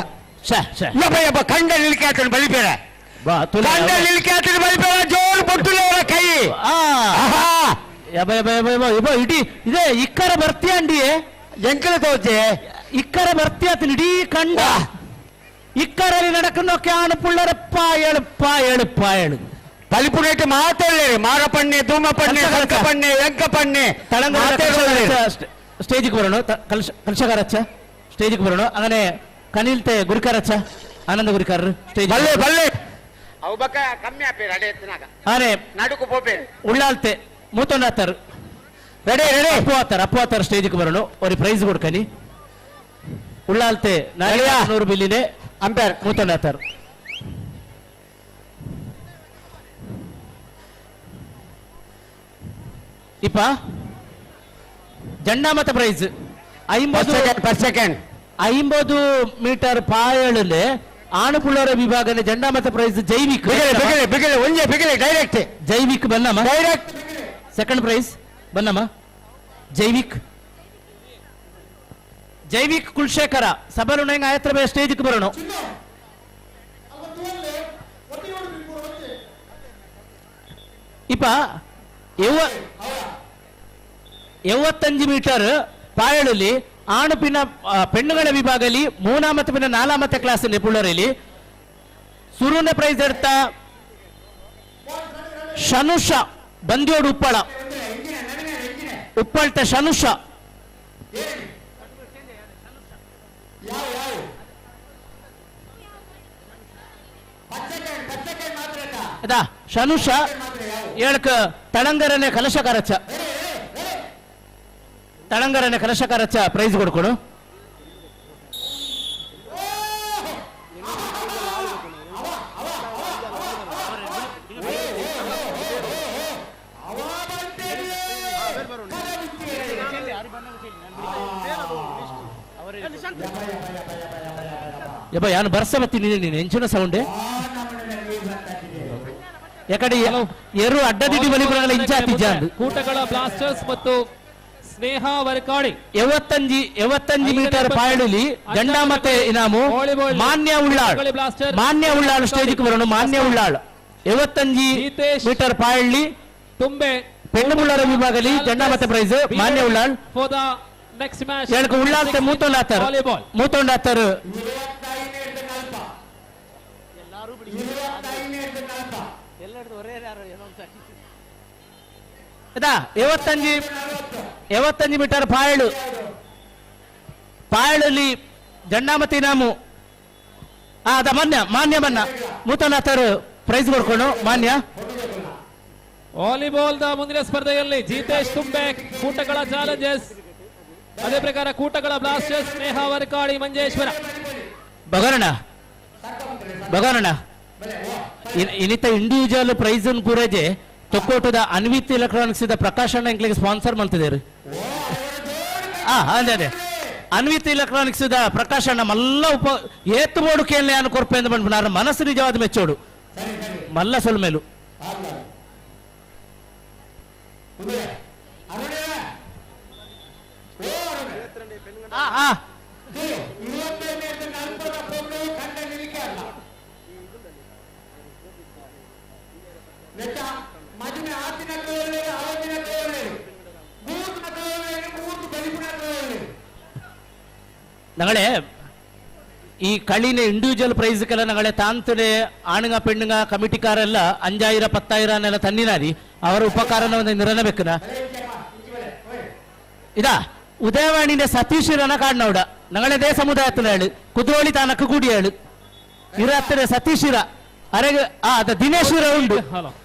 ಯಪ್ಪ ಯಪ್ಪ ಕಂಡ ನಿಲ್ಕೆ ಆತನ ಬಲಿಪೇರ ಕಂಡ ನಿಲ್ಕೆ ಆತನ ಬಲಿಪೇರ ಜೋರು ಬೊಟ್ಟುಲೇರ ಕೈ. ಯಬ ಯಬ ಯಬ ಯಬ ಯಬ ಇಡೀ ಇದೇ ಇಕ್ಕರ ಬರ್ತೀಯ ಅಂಡಿಯೇ ಎಂಕಲ ತೋಚೆ ಇಕ್ಕರ ಬರ್ತೀಯ ಆತನ ಇಡೀ ಕಂಡ ಇಕ್ಕರಲ್ಲಿ ನಡಕನೋಕೆ ಆಣು ಪುಳ್ಳರ ಪಾಯಳು ಪಾಯಳು ಪಾಯಳು ಬಲಿಪುನೇಟ್ ಮಾತಾಡಲೇರಿ ಮಾರಪಣ್ಣೆ ಧೂಮಪಣ್ಣೆ ಸಂಕಪಣ್ಣೆ ಎಂಕಪಣ್ಣೆ ತಳಂಗರ ಸ್ಟೇಜಿಗೆ ಬರೋಣ ಕಲಶಗಾರಚ್ಚ ಸ್ಟೇಜಿಗೆ ಬರೋಣ അങ്ങനെ ಕನಿಲ್ತೆ ಗುರಿಕಾರಚ್ಚ ಆನಂದ ಗುರಿಕಾರ ಸ್ಟೇಜ್ ಬಲ್ಲೆ ಬಲ್ಲೆ ಆನೆ ನಡುಕು ಪೋಪೆ ಉಳ್ಳಾಲ್ತೆ ಮೂತೊಂಡಾತರ್ ರೆಡಿ ರೆಡಿ ಅಪ್ಪು ಆತಾರ ಅಪ್ಪು ಆತಾರ ಸ್ಟೇಜಿಗೆ ಬರೋಣ ಅವ್ರಿಗೆ ಪ್ರೈಸ್ ಕೊಡ್ಕನಿ ಉಳ್ಳಾಲ್ತೆ 400 ಬಿಲ್ಲಿನೆ ಅಂಪೇರ್ ಮೂತೊಂಡಾತರ್ ಇಪ್ಪ ಜಂಡಾಮತ ಪ್ರೈಸ್ 50 50 ಮೀಟರ್ ಪಾಯಳಲ್ಲಿ ಆಣುಪುಳ್ಳರ ವಿಭಾಗನೆ ಜಂಡಾಮತ ಪ್ರೈಸ್ ಜೈವಿಕ್ ಒಂಜೆ ಬಿಗಲೆ ಡೈರೆಕ್ಟ್ ಜೈವಿಕ್ Bannamma direct second prize Bannamma ಜೈವಿಕ್ ಜೈವಿಕ್ ಕುಲಶೇಖರ ಸಬರುಣ ಆಯತ್ರ ಬೇ ಸ್ಟೇಜ್ಗೆ ಬರೋಣ. ಇಪ್ಪ 75 ಮೀಟರ್ ಪಾಯಳಲ್ಲಿ ಆಣು ಪಿನ್ನ ಪೆಣ್ಣುಗಳ ವಿಭಾಗಲಿ ಮೂನಾಮತ್ತೆ ಪಿನ್ನ ನಾಲಾಮತ್ತೆ ಕ್ಲಾಸ್ ನಿಪುಣರಲ್ಲಿ ಸುರುನ ಪ್ರೈಸ್ ಎಡ್ತ ಶನುಷ ಬಂದ್ಯೋಡು ಉಪ್ಪಳ ಉಪ್ಪಳ್ತ ಶನುಷ ಅದಾ ಶನುಷ ಏಳಕ ತಳಂಗರನೆ ಕಲಶಕಾರಚ್ಚ ತಳಂಗರನೆ ಕಲಶಕಾರಚ್ಚ ಪ್ರೈಸ್ ಕೊಡ್ಕೊಡು. ಯಪ್ಪ ಯಾನು ಬರ್ಸ ಬತ್ತೀನಿ ನೀನು ಎಂಚಿನ ಸೌಂಡ್ ಯಾಕಡೆ ಎರು ಅಡ್ಡದಿಡ್ಡಿ ಬಲಿ ಇಂಚಾತಿ ಜಾಂದು. ಕೂಟಗಳ ಬ್ಲಾಸ್ಟರ್ಸ್ ಮತ್ತು ಸ್ನೇಹ ವರ್ಕಾಡಿ 75 ಮೀಟರ್ ಪಾಯಳಲಿ ಜಂಡಾ ಮತ್ತೆ ಇನಾಮು ಮಾನ್ಯ ಉಳ್ಳಾಳ್ ಮಾನ್ಯ ಉಳ್ಳಾಳ್ ಸ್ಟೇಜ್ಗೆ ಬರೋಣ. ಮಾನ್ಯ ಉಳ್ಳಾಳ್ 75 ಮೀಟರ್ ಪಾಯಳ್ಳಿ ತುಂಬೆ ಪೆಣ್ಣುಮುಳ್ಳರ ವಿಭಾಗಲಿ ಜಂಡಾ ಮತ್ತೆ prize Manya Ullal. For the next match ಹೇಳಕ ಉಳ್ಳಾಲ್ತೆ ಮೂತೊಂಡಾತರ್ ಮೂತೊಂಡಾತರ್ ಅದಾ 75 ಮೀಟರ್ ಪಾಯಳು ಪಾಯಳಲ್ಲಿ ಜಂಡಾಮತಿ ಇನಾಮು ಅದ ಮಾನ್ಯ ಮಾನ್ಯ ಬನ್ನ ಮೂತನಾಥರು ಪ್ರೈಸ್ ಕೊಡ್ಕೊಂಡು ಮಾನ್ಯ. ವಾಲಿಬಾಲ್ the ಮುಂದಿನ ಸ್ಪರ್ಧೆಯಲ್ಲಿ ಜಿತೇಶ್ ತುಂಬೆ ಕೂಟಗಳ ಚಾಲೆಂಜರ್ಸ್, ಅದೇ ಪ್ರಕಾರ ಕೂಟಗಳ ಬ್ಲಾಸ್ಟರ್ಸ್ ಸ್ನೇಹ ವರ್ಕಾಡಿ ಮಂಜೇಶ್ವರ. ಬಗರಣ ಬಗರಣ ಇನ್ನಿತ ಇಂಡಿವಿಜುವಲ್ ಪ್ರೈಸ್ ಕೂರಜೆ ತೊಕ್ಕೋಟದ ಅನ್ವಿತ್ ಎಲೆಕ್ಟ್ರಾನಿಕ್ಸ್ ಪ್ರಕಾಶ್ ಅಣ್ಣ ಎಂಕ್ಲಿಗೆ ಸ್ಪಾನ್ಸರ್ ಮಾಡ್ತಿದ್ದಾರೆ. ಅದೇ ಅದೇ Anvith electronics the Prakash ಅಣ್ಣ ಮಲ್ಲ ಉಪ ಏತ್ತು ಬೋಡು ಕೇಳಲೆ ಅನ್ನು ಕೊರ್ಪೆಂದು ಬಂದ್ಬಿಟ್ಟು ಮನಸ್ಸು ನಿಜವಾದ ಮೆಚ್ಚೋಡು ಮಲ್ಲ ಸೊಲ್ಮೇಲು. ನಗಳೇ ಈ ಕಳಿನ ಇಂಡಿವಿಜುವಲ್ ಪ್ರೈಸ್ಗೆಲ್ಲ ನಗಳೇ ತಾಂತಡೆ ಆಣುಗ ಪೆಣ್ಣುಗ ಕಮಿಟಿಕಾರೆಲ್ಲ ಅಂಜಾಯಿರ ಪತ್ತಾಯಿರನ್ನೆಲ್ಲ ತನ್ನಿನಾರಿ ಅವರ ಉಪಕಾರನ ಒಂದು ನಿರನಬೇಕನ. ಇದಾ ಉದಯವಾಣಿನ ಸತೀಶರನ ಕಾಡ್ನೌಡ ನಗಳದೇ ಸಮುದಾಯத்துல ಹೇಳು ಕುದ್ರೋಳಿ ತಾನಕ್ಕೆ ಕೂಡಿ ಹೇಳು ಇರತ್ತಡೆ ಸತೀಶಿರ ಅರೆಗೆ ಅದ ದಿನೇಶ್ವರ ಉಂಡು.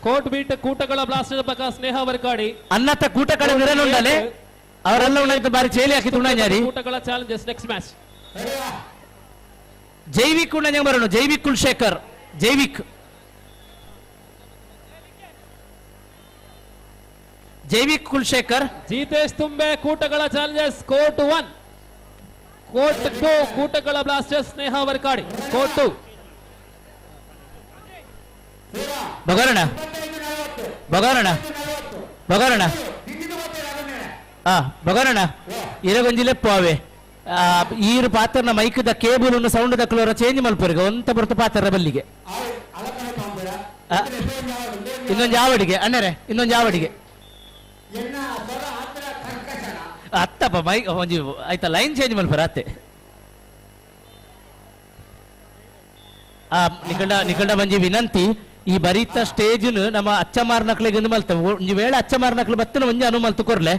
ಕೋಟ್ ಬೀಟ್ ಕೂಟಗಳ ಬ್ಲಾಸ್ಟರ್ ಪಕ್ಕ ಸ್ನೇಹ ವರ್ಕಾಡಿ ಅನ್ನತ್ತ ಕೂಟಗಳ ನಿರನುಂಡಲೆ ಅವರೆಲ್ಲ ಉಂಡಾಯ್ತು ಬಾರಿ ಚೇಲಿ hockey ತುಣಾರಿ ಕೂಟಗಳ challenges next match. Jaivik ಉಂಡ ಬರೋಣ ಜೈವಿಕ್ ಕುಲ್ಶೇಖರ್ ಜೈವಿಕ್ ಜೈವಿಕ್ ಕುಲ್ಶೇಖರ್ ಜಿತೇಶ್ ತುಂಬೆ ಕೂಟಗಳ challenges court 1 court 2 ಕೂಟಗಳ ಬ್ಲಾಸ್ಟರ್ಸ್ ಸ್ನೇಹ ವರ್ಕಾಡಿ ಕೋರ್ಟ್ 2. ಬಗರಣ ಬಗರಣ ಬಗರಣ ಆ ಬಗರಣ ಇರಗೊಂಜಿಲೆಪ್ಪು ಅವೆ ಈರು ಪಾತ್ರನ ಮೈಕ್ದ cable sound ದಕ್ಕಲೋರ change ಮಲ್ಪರಿಗೆ ಒಂತ ಬರ್ತು ಪಾತ್ರ ಬಲ್ಲಿಗೆ ಇನ್ನೊಂದು ಯಾವಡಿಗೆ ಅಣ್ಣರೇ ಇನ್ನೊಂದು ಯಾವಡಿಗೆ ಅತ್ತಪ್ಪ ಮೈಕ್ ಒಂಜಿ ಆಯ್ತಾ ಲೈನ್ ಚೇಂಜ್ ಮಲ್ಪರ ಅತ್ತೆ. ಆ ನಿಕಂಡ ನಿಕಂಡ ಮಂಜಿ ವಿನಂತಿ ಈ ಬರೀತ ಸ್ಟೇಜ್ ನಮ್ಮ ಅಚ್ಚಮಾರ್ ನಕ್ಲಿಗೆ ಮಲ್ತ ಒಂಜಿ ವೇಳೆ ಅಚ್ಚಮಾರ್ ನಕ್ಲು ಬತ್ತನ ಒಂಜಿ ಅನು ಮಲ್ತು ಕೊರ್ಲೆ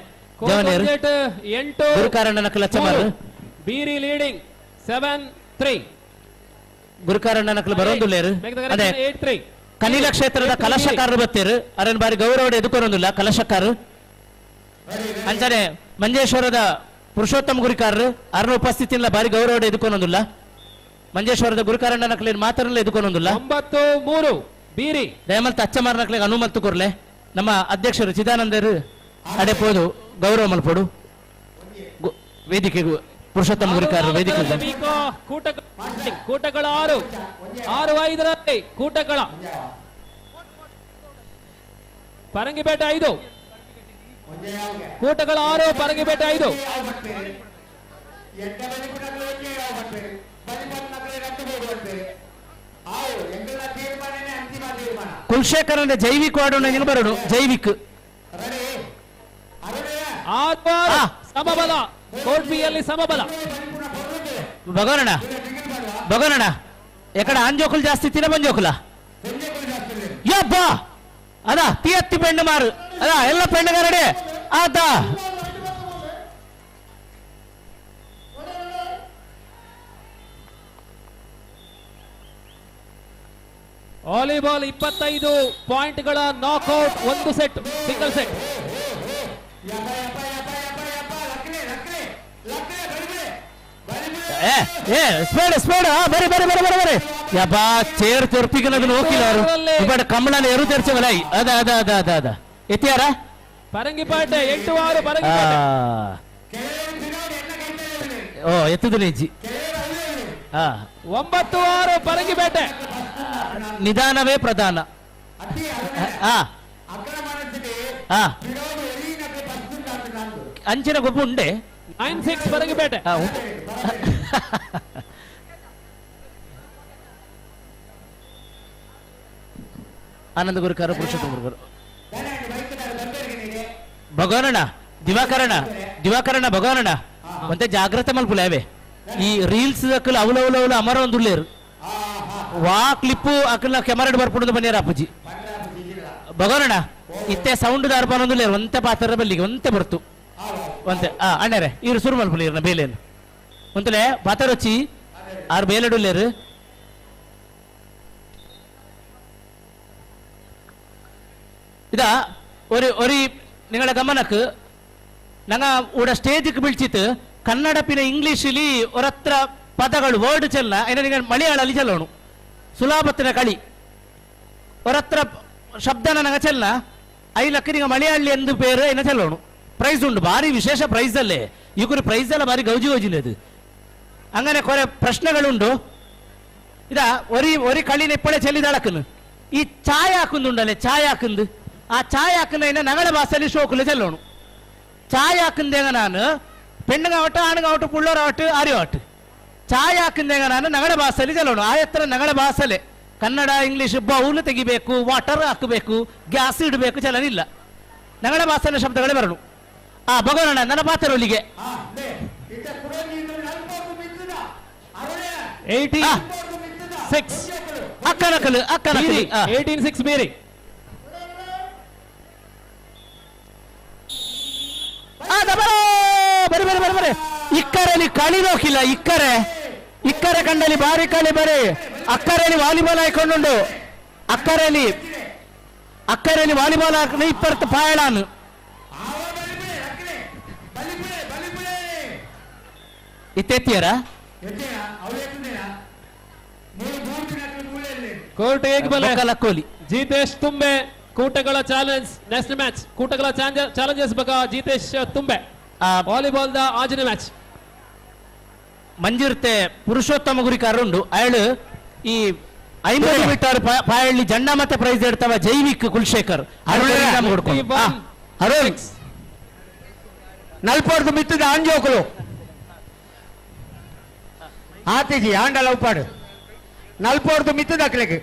ಜವನೇರು 8 ಗುರುಕಾರಣ್ಣ ನಕ್ಲು ಅಚ್ಚಮಾರು ಬೀರಿ ಲೀಡಿಂಗ್ 7-3 ಗುರುಕಾರಣ್ಣ ನಕ್ಲು ಬರೋಂದುಲ್ಲೇರು ಅದೇ 8-3 ಕನಿಲ ಕ್ಷೇತ್ರದ ಕಲಶಕಾರರು ಬತ್ತೇರು ಅರನ್ ಬಾರಿ ಗೌರವ ಎದುಕೊರೊಂದಿಲ್ಲ ಕಲಶಕಾರರು ಅಂಚನೆ ಮಂಜೇಶ್ವರದ ಪುರುಷೋತ್ತಮ ಗುರಿಕಾರರು ಅರನ ಉಪಸ್ಥಿತಿಲ್ಲ ಬಾರಿ ಗೌರವ ಎದುಕೊನೊಂದಿಲ್ಲ ಮಂಜೇಶ್ವರದ ಗುರುಕಾರಣ್ಣ ನಕ್ಲೇನು ಮಾತ್ರಲ್ಲ ಎದುಕೊನೊಂದಿಲ್ಲ 9-3 ಬೀರಿ ದಯಮಲ್ತ ಅಚ್ಚಮಾರ್ ನಕ್ಲಿಗೆ ಅನುಮಲ್ತು ಕೊರ್ಲೆ ನಮ್ಮ ಅಧ್ಯಕ್ಷರು ಚಿದಾನಂದರು ಅಡೆಪೋದು ಗೌರವ ಮಲ್ಪೋಡು ವೇದಿಕೆಗೂ ಪುರುಷೋತ್ತಮ ಗುರುಕಾರರು ವೇದಿಕೆ ಕೂಟಗಳ 6 6 5 ಕೂಟಗಳ ಪರಂಗಿಪೇಟೆ 5 ಕೂಟಗಳ 6 ಪರಂಗಿಪೇಟೆ 5 ಕುಲಶೇಖರ್ ಅಂದ್ರೆ ಜೈವಿಕ್ ವಾಡೋಣ ಬರೋಣ ಜೈವಿಕ್ ಸಮಬಲ ಕೋರ್ಟ್ ಬಿ ಯಲ್ಲಿ ಸಮಬಲ ಭಗವನಣ್ಣ ಭಗವನಣ್ಣ ಎಕಡ ಆಂಜೋಕುಲು ಜಾಸ್ತಿ ತಿನ್ನ ಬಂಜೋಕುಲ ಯಬ್ಬ ಅದ ತೀಯತ್ತಿ ಪೆಣ್ಣು ಮಾರು ಅದ ಎಲ್ಲ ಪೆಣ್ಣುಗಾರಡೆ ಆತ ವಾಲಿಬಾಲ್ 25 ಪಾಯಿಂಟ್ಗಳ ನಾಕ್ಔಟ್ ಒಂದು set single set. Speed speed ಬರಿ ಬರಿ ಬರಿ ಬರಿ ಬರಿ ಯಬ್ಬ ಚೇರ್ ತೆರ್ಪಿಗೆ ಹೋಗಿಲ್ಲ ಅವರು ಕಮಲನ ಎರು ತೆರ್ಚವಲ್ಲ ಅದ ಅದ ಅದ ಅದ ಅದ ಎತ್ತಿಯಾರ ಪರಂಗಿಪಾಟೆ 8-6 ಪರಂಗಿಪಾಟೆ ಓ ಎತ್ತದು ನಿಜ್ಜಿ 9-6 ಪರಂಗಿಪೇಟೆ ನಿಧಾನವೇ ಪ್ರಧಾನ. ಅಂಚಿನ ಗೊಬ್ಬ ಉಂಡೆ 9-6 ಪರಂಗಿಪೇಟೆ. ಆನಂದ ಗುರುಕಾರ ಪುರುಷೋತ್ತಮ ಗುರುಕರು ಭಗವನಣ್ಣ ದಿವಾಕರಣ ದಿವಾಕರಣ ಭಗವನಣ್ಣ ಒಂತೆ ಜಾಗ್ರತೆ ಮಲ್ಪುಲೇವೆ ಈ ರೀಲ್ಸ್ ದಕ್ಕಲು ಅವಲವಲವಲು ಅಮರ ಒಂದುಳ್ಳೇರು ವಾ ಕ್ಲಿಪ್ಪು ಅಕ್ಕಲ ಕೆಮರಾಡ್ ಬರ್ಪುಂಡು ಬನ್ನಿರ ಅಪ್ಪುಜಿ ಭಗವನಣ್ಣ ಇತ್ತೆ ಸೌಂಡ್ ದಾರ್ಪಾನೊಂದುಳ್ಳೇರು ಒಂತೆ ಪಾತ್ರ ಬಲ್ಲಿಗೆ ಒಂತೆ ಬರ್ತು ಒಂತೆ ಆ ಅಣ್ಣರೇ ಇವರು ಸುರು ಮಲ್ಪುಲಿ ಇರ್ನ ಬೇಲೇನು ಒಂತಲೆ ಪಾತರೊಚ್ಚಿ ಆರು ಬೇಲೆಡುಲ್ಲೇರು ഇതാ ഒരു ഒരു നിങ്ങളുടെ ഗമനക്ക് ഞങ്ങ ഇവിടെ സ്റ്റേജിക്ക് വിളിച്ചിട്ട് കന്നഡ പിന്നെ ഇംഗ്ലീഷിൽ ഒരത്ര പദകൾ വേർഡ് ചെല്ല അതിനെ നിങ്ങൾ മലയാളത്തിൽ ചെല്ലണം സുലാപത്തിന കളി ഒരത്ര ശബ്ദന ഞങ്ങൾ ചെല്ല അതിലൊക്കെ നിങ്ങൾ മലയാളി എന്ത് പേര് അതിനെ ചെല്ലണം. പ്രൈസ് ഉണ്ട്, ഭാരി വിശേഷ പ്രൈസ് അല്ലേ. ಈ ಕುರಿ ಪ್ರೈಸ್ ಎಲ್ಲ ಬಾರಿ ಗೌಜಿ ಗೌಜಿನದು. അങ്ങനെ കുറെ പ്രശ്നങ്ങളുണ്ടോ. ഇതാ ഒരു ഒരു കളിനെ ഇപ്പോഴേ ചെല്ലിതളക്കുന്നു. ഈ ചായ ആക്കുന്നുണ്ടല്ലേ, ചായ ആക്കുന്നത്, ആ ചായ ആക്കുന്നതിനെ ഞങ്ങളുടെ ഭാഷയിൽ ഷോക്കിൽ ചെല്ലണം. ചായ ആക്കുന്നത് എങ്ങനാണ്, പെണ്ണുങ്ങാവട്ടെ ആണുങ്ങാവട്ടെ പിള്ളേരാവട്ടെ ആരും ആവട്ടെ, ചായ ആക്കുന്നത് എങ്ങനാണ് ഞങ്ങളുടെ ഭാഷയിൽ ചെല്ലണം. ആ എത്ര ഞങ്ങളുടെ ഭാഷയിലെ ಕನ್ನಡ ಇಂಗ್ಲಿಷ್ ಬೌಲ್ ತೆಗಿಬೇಕು, ವಾಟರ್ ಹಾಕಬೇಕು, ಗ್ಯಾಸ್ ಇಡಬೇಕು ಚಲನಿಲ್ಲ. ഞങ്ങളുടെ ಭಾಷೆಯ ಶಬ್ದಗಳೇ ಬರಲು. ಆ ಭಗವಣ್ಣ ನನ್ನ ಪಾತ್ರೊಲ್ಲಿಗೆ 18-6 ಅಕ್ಕನಕಲು ಅಕ್ಕನಕಲು 18-6 ಮೇರಿ. ಬರಿ ಬರಿ ಬರಿ ಬರಿ ಇಕ್ಕರಲ್ಲಿ ಕಳಿ ನೋಕಿಲ್ಲ. ಇಕ್ಕರೆ ಇಕ್ಕರೆ ಕಂಡಲ್ಲಿ ಬಾರಿ ಕಳಿ ಬರಿ. ಅಕ್ಕರಲ್ಲಿ ವಾಲಿಬಾಲ್ ಹಾಕೊಂಡುಂಡು. ಅಕ್ಕರಲ್ಲಿ ಅಕ್ಕರಲ್ಲಿ ವಾಲಿಬಾಲ್ ಹಾಕೊಂಡು ಇಪ್ಪತ್ತು ಪಾಯಳಾನು. ಇತ್ತೆತ್ತಿಯರ ಕೋರ್ಟ್ ಕೋಲಿ ಜಿತೇಶ್ ತುಂಬೆ ಕೂಟಗಳ challenge next match. ಕೂಟಗಳ challenges ಬಕ ಜಿತೇಶ್ ತುಂಬೆ ವಾಲಿಬಾಲ್ the ಆಜನೇ match. ಮಂಜುರ್ತೆ ಪುರುಷೋತ್ತಮ ಗುರಿಕಾರುಂಡು. ಅಯಳು ಈ 50 ಮೀಟರ್ ಪಾಯಳ್ಳಿ ಜಂಡ ಮತ್ತೆ ಪ್ರೈಸ್ ಇಡ್ತವ ಜೈವಿಕ್ ಕುಲಶೇಖರ್. ಅರುಣ್ ನಲ್ಪೋರ್ದು ಮಿತ್ತದ ಆಂಜೋಕುಲು ಆತಿಜಿ ಆಂಡಲ ಉಪ್ಪಾಡು ನಲ್ಪೋರ್ದು ಮಿತ್ತದ ಅಕ್ಲೆಗ್.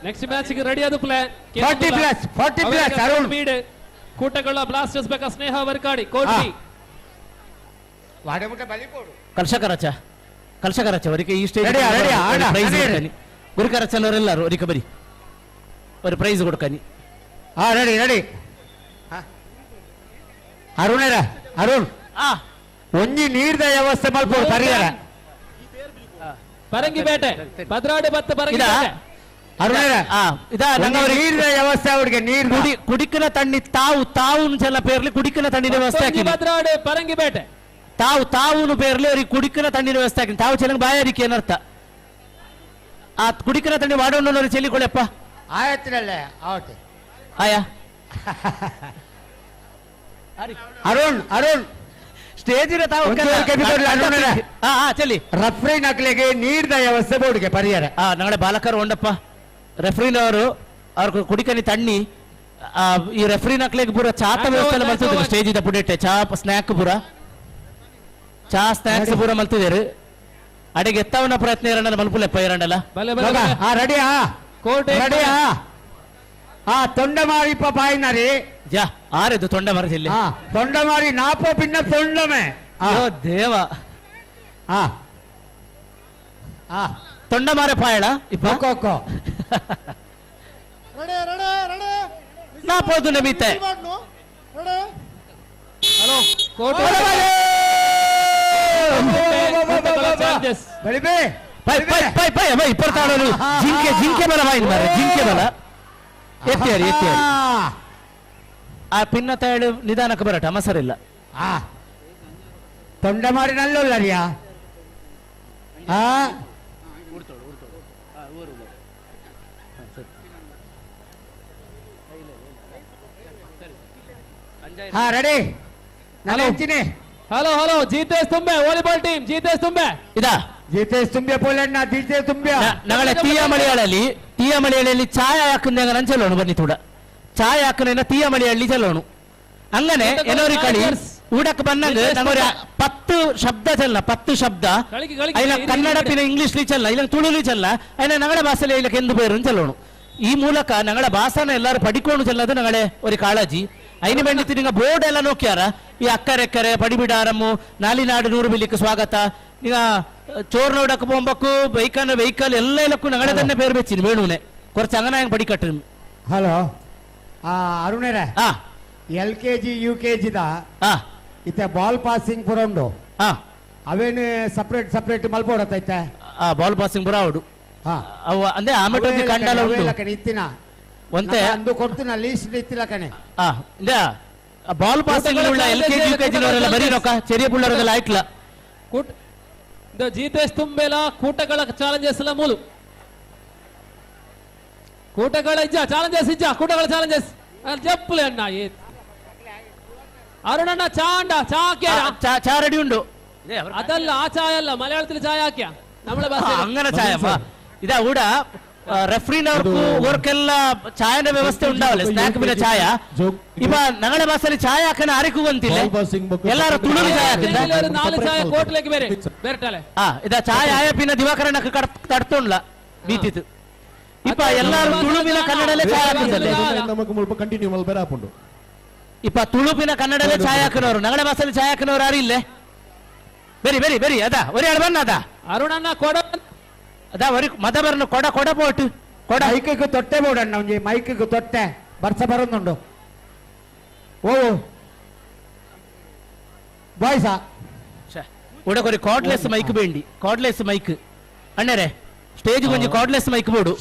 Next match ready ಆದ ಪ್ಲೇ 40+, 40+, ಅರುಣ್. ಕೂಟಗಳ ಬ್ಲಾಸ್ಟರ್ಸ್ ಬೇಕಾ ಸ್ನೇಹ ವರ್ಕಾಡಿ ಕೋಟಿ ಕಲ್ಶಕರಚ ಕಲ್ಶಕರಚ ಅವರಿಗೆ ಈ ಸ್ಟೇಜ್ ಪ್ರೈಸ್ ಕೊಡ್ತಾನೆ. ಗುರುಕರಚನವರೆಲ್ಲರೂ ಅವರಿಗೆ ಬರಿ ಅವ್ರ ಪ್ರೈಸ್ ಕೊಡ್ಕಾನಿ. ಹಾ ರೆಡಿ ರೆಡಿ ಅರುಣರ ಅರುಣ್ ಒಂಜಿ ನೀರ್ದ ವ್ಯವಸ್ಥೆ ಮಲ್ಪೋಡು ಪರಿಹಾರ. ಪರಂಗಿಪೇಟೆ ಪದ್ರಾಡಿ ಬತ್ತ ಪರಂಗಿಪೇಟೆ ಅರುಣರ ನೀರಿನ ವ್ಯವಸ್ಥೆ ಅವ್ರಿಗೆ ನೀರು ಕುಡಿ ಕುಡಿಕಿನ ತಣ್ಣಿ ತಾವು ತಾವು ಚೆಲ್ಲ ಪೇರ್ಲಿ ಕುಡಿಕಿನ ತಣ್ಣಿನ ವ್ಯವಸ್ಥೆ ಹಾಕಿ ಪದ್ರಾಡಿ ಪರಂಗಿಪೇಟೆ ತಾವು ತಾವು ಪೇರ್ಲಿ ಅವ್ರಿಗೆ ಕುಡಿಕಿನ ತಣ್ಣಿನ ವ್ಯವಸ್ಥೆ ಹಾಕಿ ತಾವು ಚೆನ್ನಾಗಿ ಬಾಯಾರಿಕೆ ಏನರ್ಥ. ಆ ಕುಡಿಕಿನ ತಣ್ಣಿ ವಾಡೋಣ್ಣವ್ರಿಗೆ ಚೆಲ್ಲಿಕೊಳ್ಳಪ್ಪ. ಆಯ್ತಲ್ಲೇ ಆವತ್ತೆ ಆಯಾ ಅರುಣ್ ಅರುಣ್ ಸ್ಟೇಜ್ ತಾವು ಚೆಲ್ಲಿ ರೆಫ್ರಿ ನಕ್ಲಿಗೆ ನೀರ್ದ ವ್ಯವಸ್ಥೆ ಬೋರ್ಡ್ಗೆ ಪರಿಹಾರ. ನಗಡೆ ಬಾಲಕರು ಉಂಡಪ್ಪ ರೆಫ್ರಿನವರು ಅವ್ರ ಕುಡಿಕನಿ ತಣ್ಣಿ ಈ ರೆಫ್ರಿ ನಕ್ಲಿಗೆ ಪೂರ ಚಾತ ವ್ಯವಸ್ಥೆ ಮಲ್ತಿದ್ರು. ಸ್ಟೇಜ್ ಇದ್ದ ಪುಡಿಟ್ಟೆ ಚಾ ಸ್ನ್ಯಾಕ್ ಪೂರ ಚಾ ಸ್ನ್ಯಾಕ್ಸ್ ಪೂರ ಮಲ್ತಿದ್ದಾರೆ. ಅಡಿಗೆ ಎತ್ತವನ ಪ್ರಯತ್ನ ಇರಂಡಲ್ಲ ಮಲ್ಪುಲೆಪ್ಪ ಇರಂಡಲ್ಲ. ರೆಡಿಯಾ ರೆಡಿಯಾ? ಆ ತೊಂಡಮಾರಿ ಬಾಯಿನರಿ ಜಾ ಆರೆದು ತೊಂಡಮಾರಿ ಜಿಲ್ಲೆ ತೊಂಡಮಾರಿ ನಾಪೋ ಪಿನ್ನ ತೊಂಡಮೆ ದೇವ ತೊಂಡಮಾರೆ ಪಾಯಳ ಇಪ್ಪ ನಾಪೋದು ನಮೀತೆ. ಹಲೋ ಜಿಂಕೆ ಜಿಂಕೆ ಬಲ ಬಾಯಿನ ಮಾರ್ರೆ ಜಿಂಕೆ ಬಲ ಎತ್ತಿಯಾರಿ ಎತ್ತಿಯಾರಿ. ಆ ಪಿನ್ನ ತಾಳು ನಿಧಾನಕ್ಕೆ ಬರಟ ಮಸರಿಲ್ಲ. ತೊಂಡಮಾರಿ ನಲ್ಲೊಲ್ಲರಿಯಾ? ಹಾ ರೆಡಿ ನಾನು ಹಚ್ಚಿನಿ. Hello hello Jitesh Tumbe volleyball team Jitesh Tumbe ಇದಾ ಜಿತೇಶ್ ತುಂಬೆ ಪೋಲಣ್ಣ ಜಿತೇಶ್ ತುಂಬೆ. ನಗಳ ತೀಯ ಮಲಯಾಳಲ್ಲಿ ತೀಯ ಮಲಯಾಳಲ್ಲಿ ಚಾಯ ಹಾಕಂದಾಗ ನಾನು ಚೆಲ್ಲೋಣ ಬನ್ನಿ ತೂಡ ಚಾಯ ಹಾಕನ ತೀಯ ಮಲಯಾಳಿ ಚೆಲ್ಲೋಣ. ಹಂಗನೆ ಏನೋರಿ ಕಳಿ ಊಟಕ್ಕೆ ಬಂದಂಗ ನಂಗೋರಿ 10 ಶಬ್ದ ಚೆಲ್ಲ 10 ಶಬ್ದ ಐನ ಕನ್ನಡ ಪಿನ ಇಂಗ್ಲಿಷ್ ಲಿ ಚೆಲ್ಲ ಇಲ್ಲ ತುಳುಲಿ ಚೆಲ್ಲ ಐನ ನಗಳ ಭಾಷೆಲಿ ಇಲ್ಲ ಕೆಂದು ಬೇರು ಚೆಲ್ಲೋಣ. ಈ ಮೂಲಕ ನಗಳ ಭಾಷೆನ ಎಲ್ಲರೂ ಪಡಿಕೊಂಡು ಚೆಲ್ಲದು ನಗಳೇ ഒരു ಕಾಳಜಿ. ಐನ ಬೆಂಡಿತಿ ನಿಂಗ ಬೋರ್ಡ್ ಎಲ್ಲ ನೋಕ್ಯಾರ ಈ ಅಕ್ಕರೆಕ್ಕರೆ ಪಡಿಬಿಡಾರಮ್ಮು ನಾಲಿನಾಡು 100 ಬಿಲಿಕ್ಕೆ ಸ್ವಾಗತ ಈಗ ಚೋರ್ನೋಡಕ್ಕೆ ಪೋಂಬಕ್ಕು ಬೈಕನ್ನ ವೆಹಿಕಲ್ ಎಲ್ಲ ಇಲ್ಲಕ್ಕೂ ನಗಡೆ തന്നെ പേര് വെച്ചിന് വേണുവിനെ കുറച്ച് അങ്ങനെ പടിക്കಟ್ಟು. ಹಲೋ ಅರುಣರೇ, L K G U K ಜಿದ ಇತ್ತೆ ಬಾಲ್ ಪಾಸಿಂಗ್ ಪೂರ ಉಂಡು. ಅವೇನು ಸಪ್ರೇಟ್ ಸಪ್ರೇಟ್ ಮಲ್ಪೋಡತ್ತೈತೆ. ಬಾಲ್ ಪಾಸಿಂಗ್ ಪೂರ ಉಂಡು. ಅವು ಅಂದ್ರೆ ಆಮೇಲೆ ಕಂಡಲ ಉಂಟು ಇತ್ತಿನ ಒಂತೆ ಅಂದು ಕೊಡ್ತಿನ ಲೀಸ್ಟ್ ಇತ್ತಿಲ್ಲ ಕಣೆ. ಬಾಲ್ ಪಾಸಿಂಗ್ ಉಳ್ಳ L K G U K G ಬರೀ ರೊಕ್ಕ ಚೆರಿಯ ಪುಳ್ಳರೆಲ್ಲ ಆಯ್ತಲ್ಲ. ಜಿತೇಶ್ ತುಂಬೆಲ ಕೂಟಗಳ ಚಾಲೆಂಜಸ್ ಎಲ್ಲ ಮೂಲು ಕೂಟಗಳ ಇಜ್ಜ ಚಾಲೆಂಜಸ್ ಇಜ್ಜ ಕೂಟಗಳ ಚಾಲೆಂಜಸ್. ಜಪ್ಪುಲೆ ಅಣ್ಣ ಅರುಣಣ್ಣ ಚಾ ಅಂಡ ಚಾ ಹಾಕ್ಯಾರ ಚಾ ರೆಡಿ ಉಂಡು ಅದಲ್ಲ ಆ ಚಾಯ ಅಲ್ಲ ಮಲಯಾಳത്തിൽ ಚಾಯ ಹಾಕ್ಯ നമ്മളെ ಭಾಷೆ അങ്ങനെ ചായ ഇതാ ಊಡ ರೆಫ್ರಿನವ್ರಿಗೂ ವರ್ಕೆಲ್ಲ ಚಾಯನ ವ್ಯವಸ್ಥೆ ಉಂಡಾವಲೆ ಸ್ನಾಕ್ ಬಿನ ಚಾಯ ಇವ ನಗಡ ಭಾಷೆಯಲ್ಲಿ ಚಾಯ ಹಾಕನ ಆರಿಗೂ ಅಂತಿಲ್ಲ ಎಲ್ಲಾರು ತುಳುವಿ ಚಾಯ ಹಾಕಿದ್ದ ನಾಲ್ ಚಾಯ ಕೋಟ್ಲೆಗೆ ಬೇರೆ ಬೇರೆ ಇದ ಚಾಯ ಆಯ ಪಿನ್ನ ದಿವಾಕರಣ ತಡ್ತೊಂಡ್ಲ ಬೀತಿತ್ತು ಇಪ್ಪ ಎಲ್ಲಾರು ತುಳುವಿನ ಕನ್ನಡಲ್ಲೇ ಚಾಯ ಹಾಕಿದ್ದಲ್ಲ ನಮಕ್ ಮುಲ್ಪ ಕಂಟಿನ್ಯೂ ಮಲ್ಪೆರ ಆಪುಂಡು ಇಪ್ಪ ತುಳುಪಿನ ಕನ್ನಡಲ್ಲೇ ಚಾಯ ಹಾಕಿನವರು ನಗಡ ಭಾಷೆಯಲ್ಲಿ ಚಾಯ ಹಾಕಿನವರು ಯಾರು ಇಲ್ಲೇ ಬೆರಿ ಬೆರಿ ಬೆರಿ ಅದ ಒರಿ ಆಡ್ ಬನ್ನ ಅದ ಅರುಣಣ್ಣ ಕೊಡ ಅದ ಒರಿ ಮದ ಬರ್ನ ಕೊಡ ಕೊಡ ಪೋಟು ಕೊಡ ಮೈಕ್ಗೆ ತೊಟ್ಟೆ ಬೋಡಣ್ಣ ಒಂಜಿ ಮೈಕ್ಗೆ ತೊಟ್ಟೆ ಬರ್ಸ ಬರೋದುಂಡು ಓ ಬಾಯ್ಸಾ ಉಡಕೊರಿ ಕಾರ್ಡ್ಲೆಸ್ ಮೈಕ್ ಬೇಂಡಿ ಕಾರ್ಡ್ಲೆಸ್ ಮೈಕ್ ಅಣ್ಣರೇ ಸ್ಟೇಜ್ ಕೊಂಚ ಕಾರ್ಡ್ಲೆಸ್ ಮೈಕ್ ಬೋಡು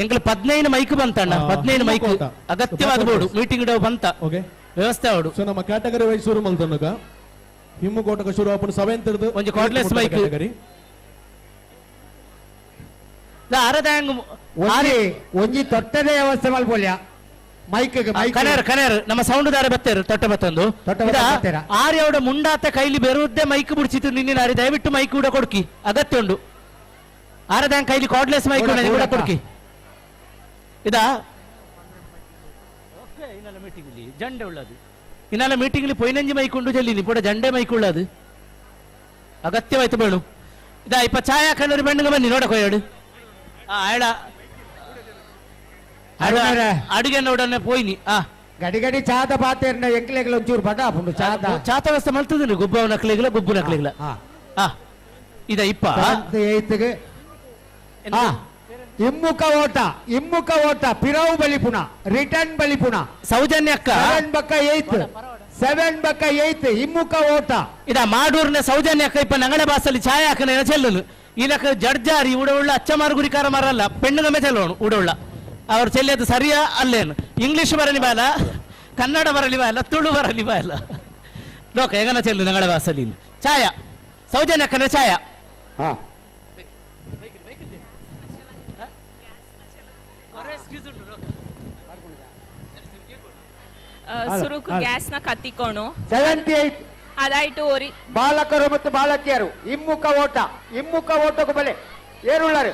ಎಂಕಲ್ 15 ಮೈಕ್ ಬಂತಣ್ಣ 15 ಮೈಕ್ ಅಗತ್ಯವಾದ ಬೋಡು ಮೀಟಿಂಗ್ ಡವ್ ಬಂತ ವ್ಯವಸ್ಥೆ ಅವಡು ಸೊ ನಮ್ಮ ಕ್ಯಾಟಗರಿ ವೈಸ್ ಶುರು ಮಲ್ತೊಂಡುಗ ಹಿಮ್ಮುಕೋಟಕ ಶುರು ಆಪುಂಡು ಸೆವೆಂತ್ ಒಂಜಿ ಕಾರ್ಡ್ಲೆಸ್ ಮೈಕ್ ಒಂಜಿ ಒಂಜಿ ತೊಟ್ಟದ ವ್ಯವಸ್ಥೆ ಮಲ್ಪೊಲ್ಯ ಮೈಕ್ ಮೈಕ್ ಕನೇರ್ ಕನೇರ್ ನಮ್ಮ ಸೌಂಡ್ ದಾರೆ ಬತ್ತೇರು ತೊಟ್ಟೆ ಬತ್ತೊಂದು ಆರ್ಯವಡ ಮುಂಡಾತ ಕೈಲಿ ಬೆರುದ್ದೆ ಮೈಕ್ ಬುಡ್ಚಿತ್ತು ನಿನ್ನಿನ ಆರಿ ದಯವಿಟ್ಟು ಮೈಕ್ ಕೂಡ ಕೊಡ್ಕಿ ಅಗತ್ಯ ಉಂಡು ಆರದಾಂಗ್ ಕೈಲಿ ಕಾರ್ಡ್ಲೆಸ್ ಮೈಕ್ ಕೂಡ ಕೊಡ್ಕಿ ಇದಾ ಜಂಡೆ ಉಳ್ಳದು ಇನ್ನೆಲ್ಲ ಮೀಟಿಂಗ್ ಪೊಯ್ನಂಜಿ ಮೈಕ್ ಉಂಡು ಜಲ್ಲಿ ಪೂಡ ಜಂಡೆ ಮೈಕ್ ಉಳ್ಳದು ಅಗತ್ಯವಾಯ್ತು ಬೇಳು ಇದಾ ಇಪ್ಪ ಛಾಯಾ ಹಾಕೊಂಡು ಬೆಣ್ಣಗೆ ಬನ್ನಿ ನೋಡಕೋಯಾಡು ಆಯಡ ಅಡುಗೆ ನೋಡನೆ ಪೋಯ್ನಿ ಆ ಗಡಿ ಗಡಿ ಚಾದ ಪಾತೇರ್ನ ಎಂಕ್ಲೆಗ್ಲ ಒಂಚೂರು ಬಡ ಆಪುಂಡು ಚಾದ ಚಾತ ವ್ಯವಸ್ಥೆ ಮಲ್ತದಿನಿ ಗುಬ್ಬ ನಕ್ಲಿಗ್ಲ ಗುಬ್ಬು ನಕ್ಲಿಗ್ಲ ಆ ಇದ ಇಪ್ಪ ಏಯ್ತ್ಗೆ ಇಮ್ಮುಖ ಓಟ ಇಮ್ಮುಖ ಓಟ ಪಿರವು ಬಲಿಪುಣ ರಿಟರ್ನ್ ಬಲಿಪುಣ ಸೌಜನ್ಯಕ್ಕ 7 ಬಕ್ಕ 8 7 ಬಕ್ಕ 8 ಇಮ್ಮುಖ ಓಟ ಇದ ಮಾಡೂರ್ನ ಸೌಜನ್ಯಕ್ಕ ಇಪ್ಪ ನಂಗಡ ಬಾಸಲ್ಲಿ ಛಾಯಾ ಹಾಕನ ಚೆಲ್ಲುನು ಇಲಕ ಜಡ್ಜಾರಿ ಉಡವುಳ್ಳ ಅಚ್ಚಮಾರು ಗುರಿಕಾರ ಮಾರಲ್ಲ ಪೆಣ್ಣು ಚೆಲ್ಲೋಣ ಉಡವುಳ್ಳ ಅವ್ರು ಚೆಲ್ಲದು ಸರಿಯಾ ಅಲ್ಲೇನು ಇಂಗ್ಲಿಷ್ ಬರಲಿ ಬಾಲ ಕನ್ನಡ ಬರಲಿ ಬಾಲ ತುಳು ಬರಲಿ ಬಾಲ ಲೋಕ ಹೆಗನ ಚೆಲ್ಲು ನಂಗಡ ಬಾಸಲ್ಲಿ ಛಾಯಾ ಸೌಜನ್ಯಕ್ಕನ ಛಾಯಾ ಹಾ ಸುರುಕು ಗ್ಯಾಸ್ ನ ಕತ್ತಿಕೊಂಡು 78 ಅದಾಯ್ತು ಒರಿ ಬಾಲಕರು ಮತ್ತು ಬಾಲಕಿಯರು ಇಮ್ಮುಖ ಓಟ ಇಮ್ಮುಖ ಓಟకు ಬಲೆ ಏರುಳ್ಳರು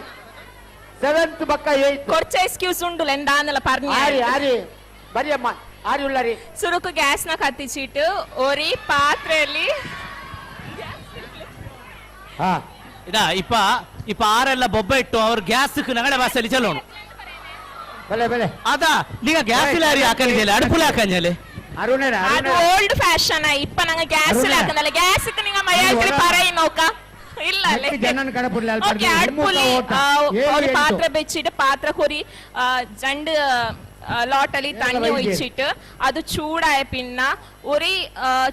7th ಬಕ್ಕ 8 ಕೊರ್ಚ ಎಕ್ಸ್ಕ್ಯೂಸ್ ಉಂಡು ಎಂದಾನಲ ಪರ್ನಿ ಆರಿ ಆರಿ ಬರಿಯಮ್ಮ ಆರಿ ಉಳ್ಳರಿ ಸುರುಕು ಗ್ಯಾಸ್ ನ ಕತ್ತಿಚಿಟ್ಟು ಒರಿ ಪಾತ್ರೆಯಲ್ಲಿ ಹಾ ಇದಾ ಇಪ್ಪ ಇಪ್ಪ ಆರೆಲ್ಲ ಬೊಬ್ಬ ಇಟ್ಟು ಅವ್ರ ಗ್ಯಾಸ್ ನಗಡ ಭಾಷೆಯಲ್ಲಿ ಚಲೋಣ ಬಲೆ ಬಲೆ ಅದಾ ನೀಗ ಗ್ಯಾಸ್ ಇಲ್ಲ ಹಾಕಂಜಲೆ ಅಡುಪುಲ ಹಾಕಂಜಲೆ ಅರುಣರ ಅದು ಓಲ್ಡ್ ಫ್ಯಾಷನ್ ಇಪ್ಪ ನಂಗೆ ಗ್ಯಾಸ್ ಇಲ್ಲ ಹಾಕಂದಲ್ಲ ಗ್ಯಾಸ್ ನಿಂಗ ಮಲಯಾಳത്തിൽ പറയും നോക്ക ಇಲ್ಲ ಅല്ലേ ಜನನ ಕಡಪುಡ್ಲೆ ಓಕೆ ಅಡುಪುಲಿ ഒരു ಪಾತ್ರೆ ಬೆಚ್ಚಿಟ್ಟು ಪಾತ್ರ ಕೊರಿ ಜಂಡು ലോട്ടലി തണ്ണി ഒഴിച്ചിട്ട് അത് ചൂടായ പിന്നെ ഒരു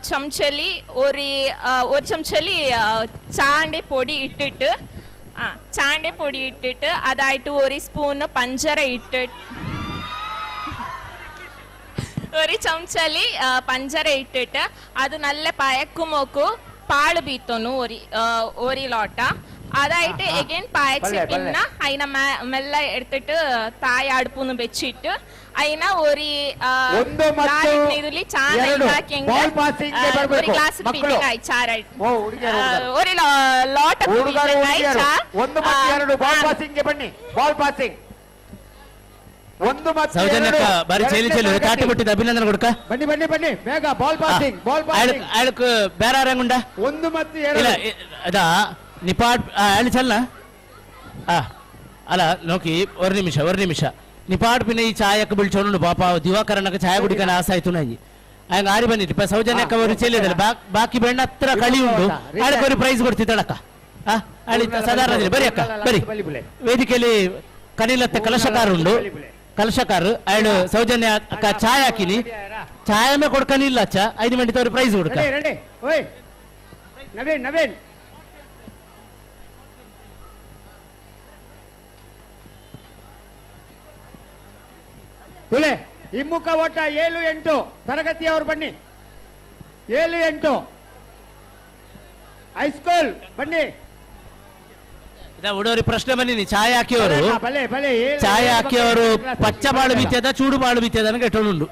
ചമച്ചലി ഒരു ഒരു ചമച്ചലി ചാണ്ടി പൊടി ഇട്ടിട്ട് ആ ചാണ്ടി പൊടി ഇട്ടിട്ട് അതായിട്ട് ഒരു സ്പൂണ് പഞ്ചര ഇട്ടിട്ട് ഒരു ചമച്ചലി പഞ്ചര ഇട്ടിട്ട് അത് നല്ല പയക്കുമോക്കു പാള് ബീത്തൊന്നു ഒരു ഒരു ലോട്ട അതായിട്ട് എഗൈൻ പായച്ച് പിന്നെ അതിനെ മെല്ലെ എടുത്തിട്ട് തായ അടുപ്പൊന്ന് വെച്ചിട്ട് അതിനെ ഒരു ഒരു ഗ്ലാസ് ഒരു ലോട്ട ಸೌಜನ್ಯಕ್ಕ ಬಾರಿ ಚೆಲ್ಲಿ ಚೆಲ್ಲಿ ತಾಟಿ ಬಿಟ್ಟಿದ್ದ ಅಭಿನಂದನೆ ಕೊಡ್ಕ ಬನ್ನಿ ಬನ್ನಿ ಬನ್ನಿ ಬೇಗ ball passing ball passing ಅಳಕ್ ಬೇರೆ ಯಾರಂಗುಂಡ 1 ಮತ್ತು 2 ಇಲ್ಲ ಅದಾ ನಿಪಾಟ್ ಹೇಳಿ ಚಲ್ಲ ಅಲ್ಲ ನೋಕಿ ಒಂದು ನಿಮಿಷ ಒಂದು ನಿಮಿಷ ನಿಪಾಟ್ ಪಿನ ಈ ಚಾಯಕ್ಕೆ ಬೀಳ್ಚೋನು ಪಾಪ ದಿವಾಕರನಕ್ಕೆ ಚಾಯ ಕುಡಿಕನ ಆಸೆ ಆಯ್ತು ನಂಜಿ ಹಂಗ ಆರಿ ಬಂದಿತ್ತು ಇಪ್ಪ ಸೌಜನ್ಯಕ್ಕ ಅವರು ಚೆಲ್ಲಿದಲ್ಲ ಬಾಕಿ ಬೆಣ್ಣ ಹತ್ರ ಕಳಿ ಉಂಟು ಅದಕ್ಕೆ ಒಂದು ಪ್ರೈಸ್ ಕೊಡ್ತಿದ್ದಳಕ್ಕ ಅಲ್ಲಿ ಸಾಧಾರಣ ಬರಿ ಅಕ್ಕ ಬರಿ ವೇದಿಕೆಯಲ್ಲಿ ಕನಿಲತ್ತೆ ಕಲಶಕಾರ ಉಂಡು ಕಲಶಕಾರ ಅಳು ಸೌಜನ್ಯ ಅಕ್ಕ ಚಾಯ್ ಹಾಕಿನಿ ಚಾಯಮೇ ಕೊಡ್ಕನಿಲ್ಲ ಅಚ್ಚ 5 ಮಿನಿಟ್ ಅವ್ರಿಗೆ ಪ್ರೈಸ್ ಕೊಡ್ಕ ನವೀನ್ ನವೀನ್ ತುಲೆ ಹಿಮ್ಮುಖ ಓಟ 7 8 ತರಗತಿಯವರು ಬನ್ನಿ 7 8 ಹೈಸ್ಕೂಲ್ ಬನ್ನಿ ಉಡೋರಿ ಪ್ರಶ್ನೆ ಬಂದಿನಿ ಛಾಯ್ ಹಾಕಿಯವರು ಛಾಯ್ ಹಾಕಿಯವರು ಪಚ್ಚ ಬಾಳು ಬಿತ್ತದ ಚೂಡು ಬಾಳು ಬಿತ್ತದ ನನಗೆ ಕೆಟ್ಟೋನುಂಡು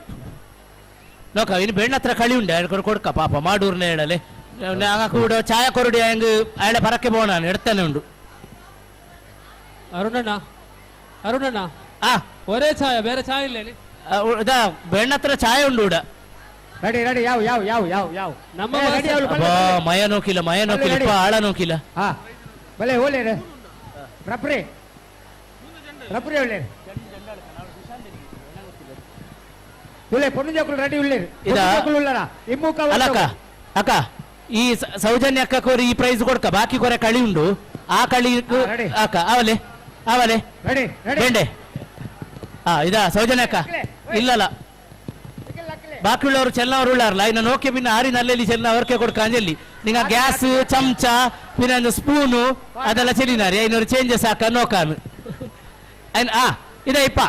ನೋಕ ಇನ್ನು ಬೆಣ್ಣ ಹತ್ರ ಕಳಿ ಉಂಡೆ ಕೊಡು ಕೊಡ್ಕ ಪಾಪ ಮಾಡೂರ್ನ ಹೇಳಲೆ ನಾಗ ಕೂಡ ಛಾಯಾ ಕೊರಡಿ ಹಂಗ ಆಯಳ ಪರಕ್ಕೆ ಬೋಣ ಎಡ್ತಾನೆ ಉಂಡು. ಅರುಣಣ್ಣ ಅರುಣಣ್ಣ ಆ ಒರೇ ಛಾಯ ಬೇರೆ ಛಾಯ್ ಇಲ್ಲ ಬೆಣ್ಣ ಹತ್ರ ಛಾಯೆ ಉಂಡು ಉಡ. ರೆಡಿ ರೆಡಿ ಯಾವ ಯಾವ ಯಾವ ಯಾವ ಯಾವ ನಮ್ಮ ಮಯ ನೋಕಿಲ್ಲ ಮಯ ನೋಕಿಲ್ಲ ಇಪ್ಪ ಆಳ ನೋಕಿಲ್ಲ. ಹಾ ಬಲೆ ಓಲೇರೆ ರಪ್ರಿ ರಪ್ರಿ ಒಳ್ಳೆ ಉಳ್ಳೆ ಪೊಣ್ಣು ಜೋಕುಲು ರೆಡಿ ಉಳ್ಳೇರು ಉಳ್ಳಾರ ಇಮ್ಮುಕ. ಅಲ್ಲಕ್ಕ ಅಕ್ಕ ಈ ಸೌಜನ್ಯ ಅಕ್ಕ ಕೋರಿ ಈ ಪ್ರೈಸ್ ಕೊಡ್ಕ ಬಾಕಿ ಕೊರೆ ಕಳಿ ಉಂಡು ಆ ಕಳಿ ಅಕ್ಕ ಆವಲೆ ಆವಲೆ ರೆಡಿ ಬೆಂಡೆ. ಹಾ ಇದಾ ಸೌಜನ್ಯ ಅಕ್ಕ ಇಲ್ಲಲ್ಲ ಬಾಕಿ ಉಳ್ಳವರು ಚೆನ್ನವರು ಉಳ್ಳಾರಲ್ಲ ಇನ್ನು ನೋಕೆ ಪಿನ್ನ ಆರಿನ ಅಲ್ಲೆಲ್ಲಿ ಚೆನ್ನ ಅವ್ರಕ್ಕೆ ಕೊಡ್ಕ ಅಂಜಲ್ಲಿ ನಿಂಗ ಗ್ಯಾಸ್ ಚಮಚ ಪಿನ್ನ ಸ್ಪೂನು ಅದೆಲ್ಲ ಚೆಲ್ಲಿನಾರಿ ಐನೂರು ಚೇಂಜಸ್ ಹಾಕ ನೋಕಾನು ಆ ಇದ ಇಪ್ಪ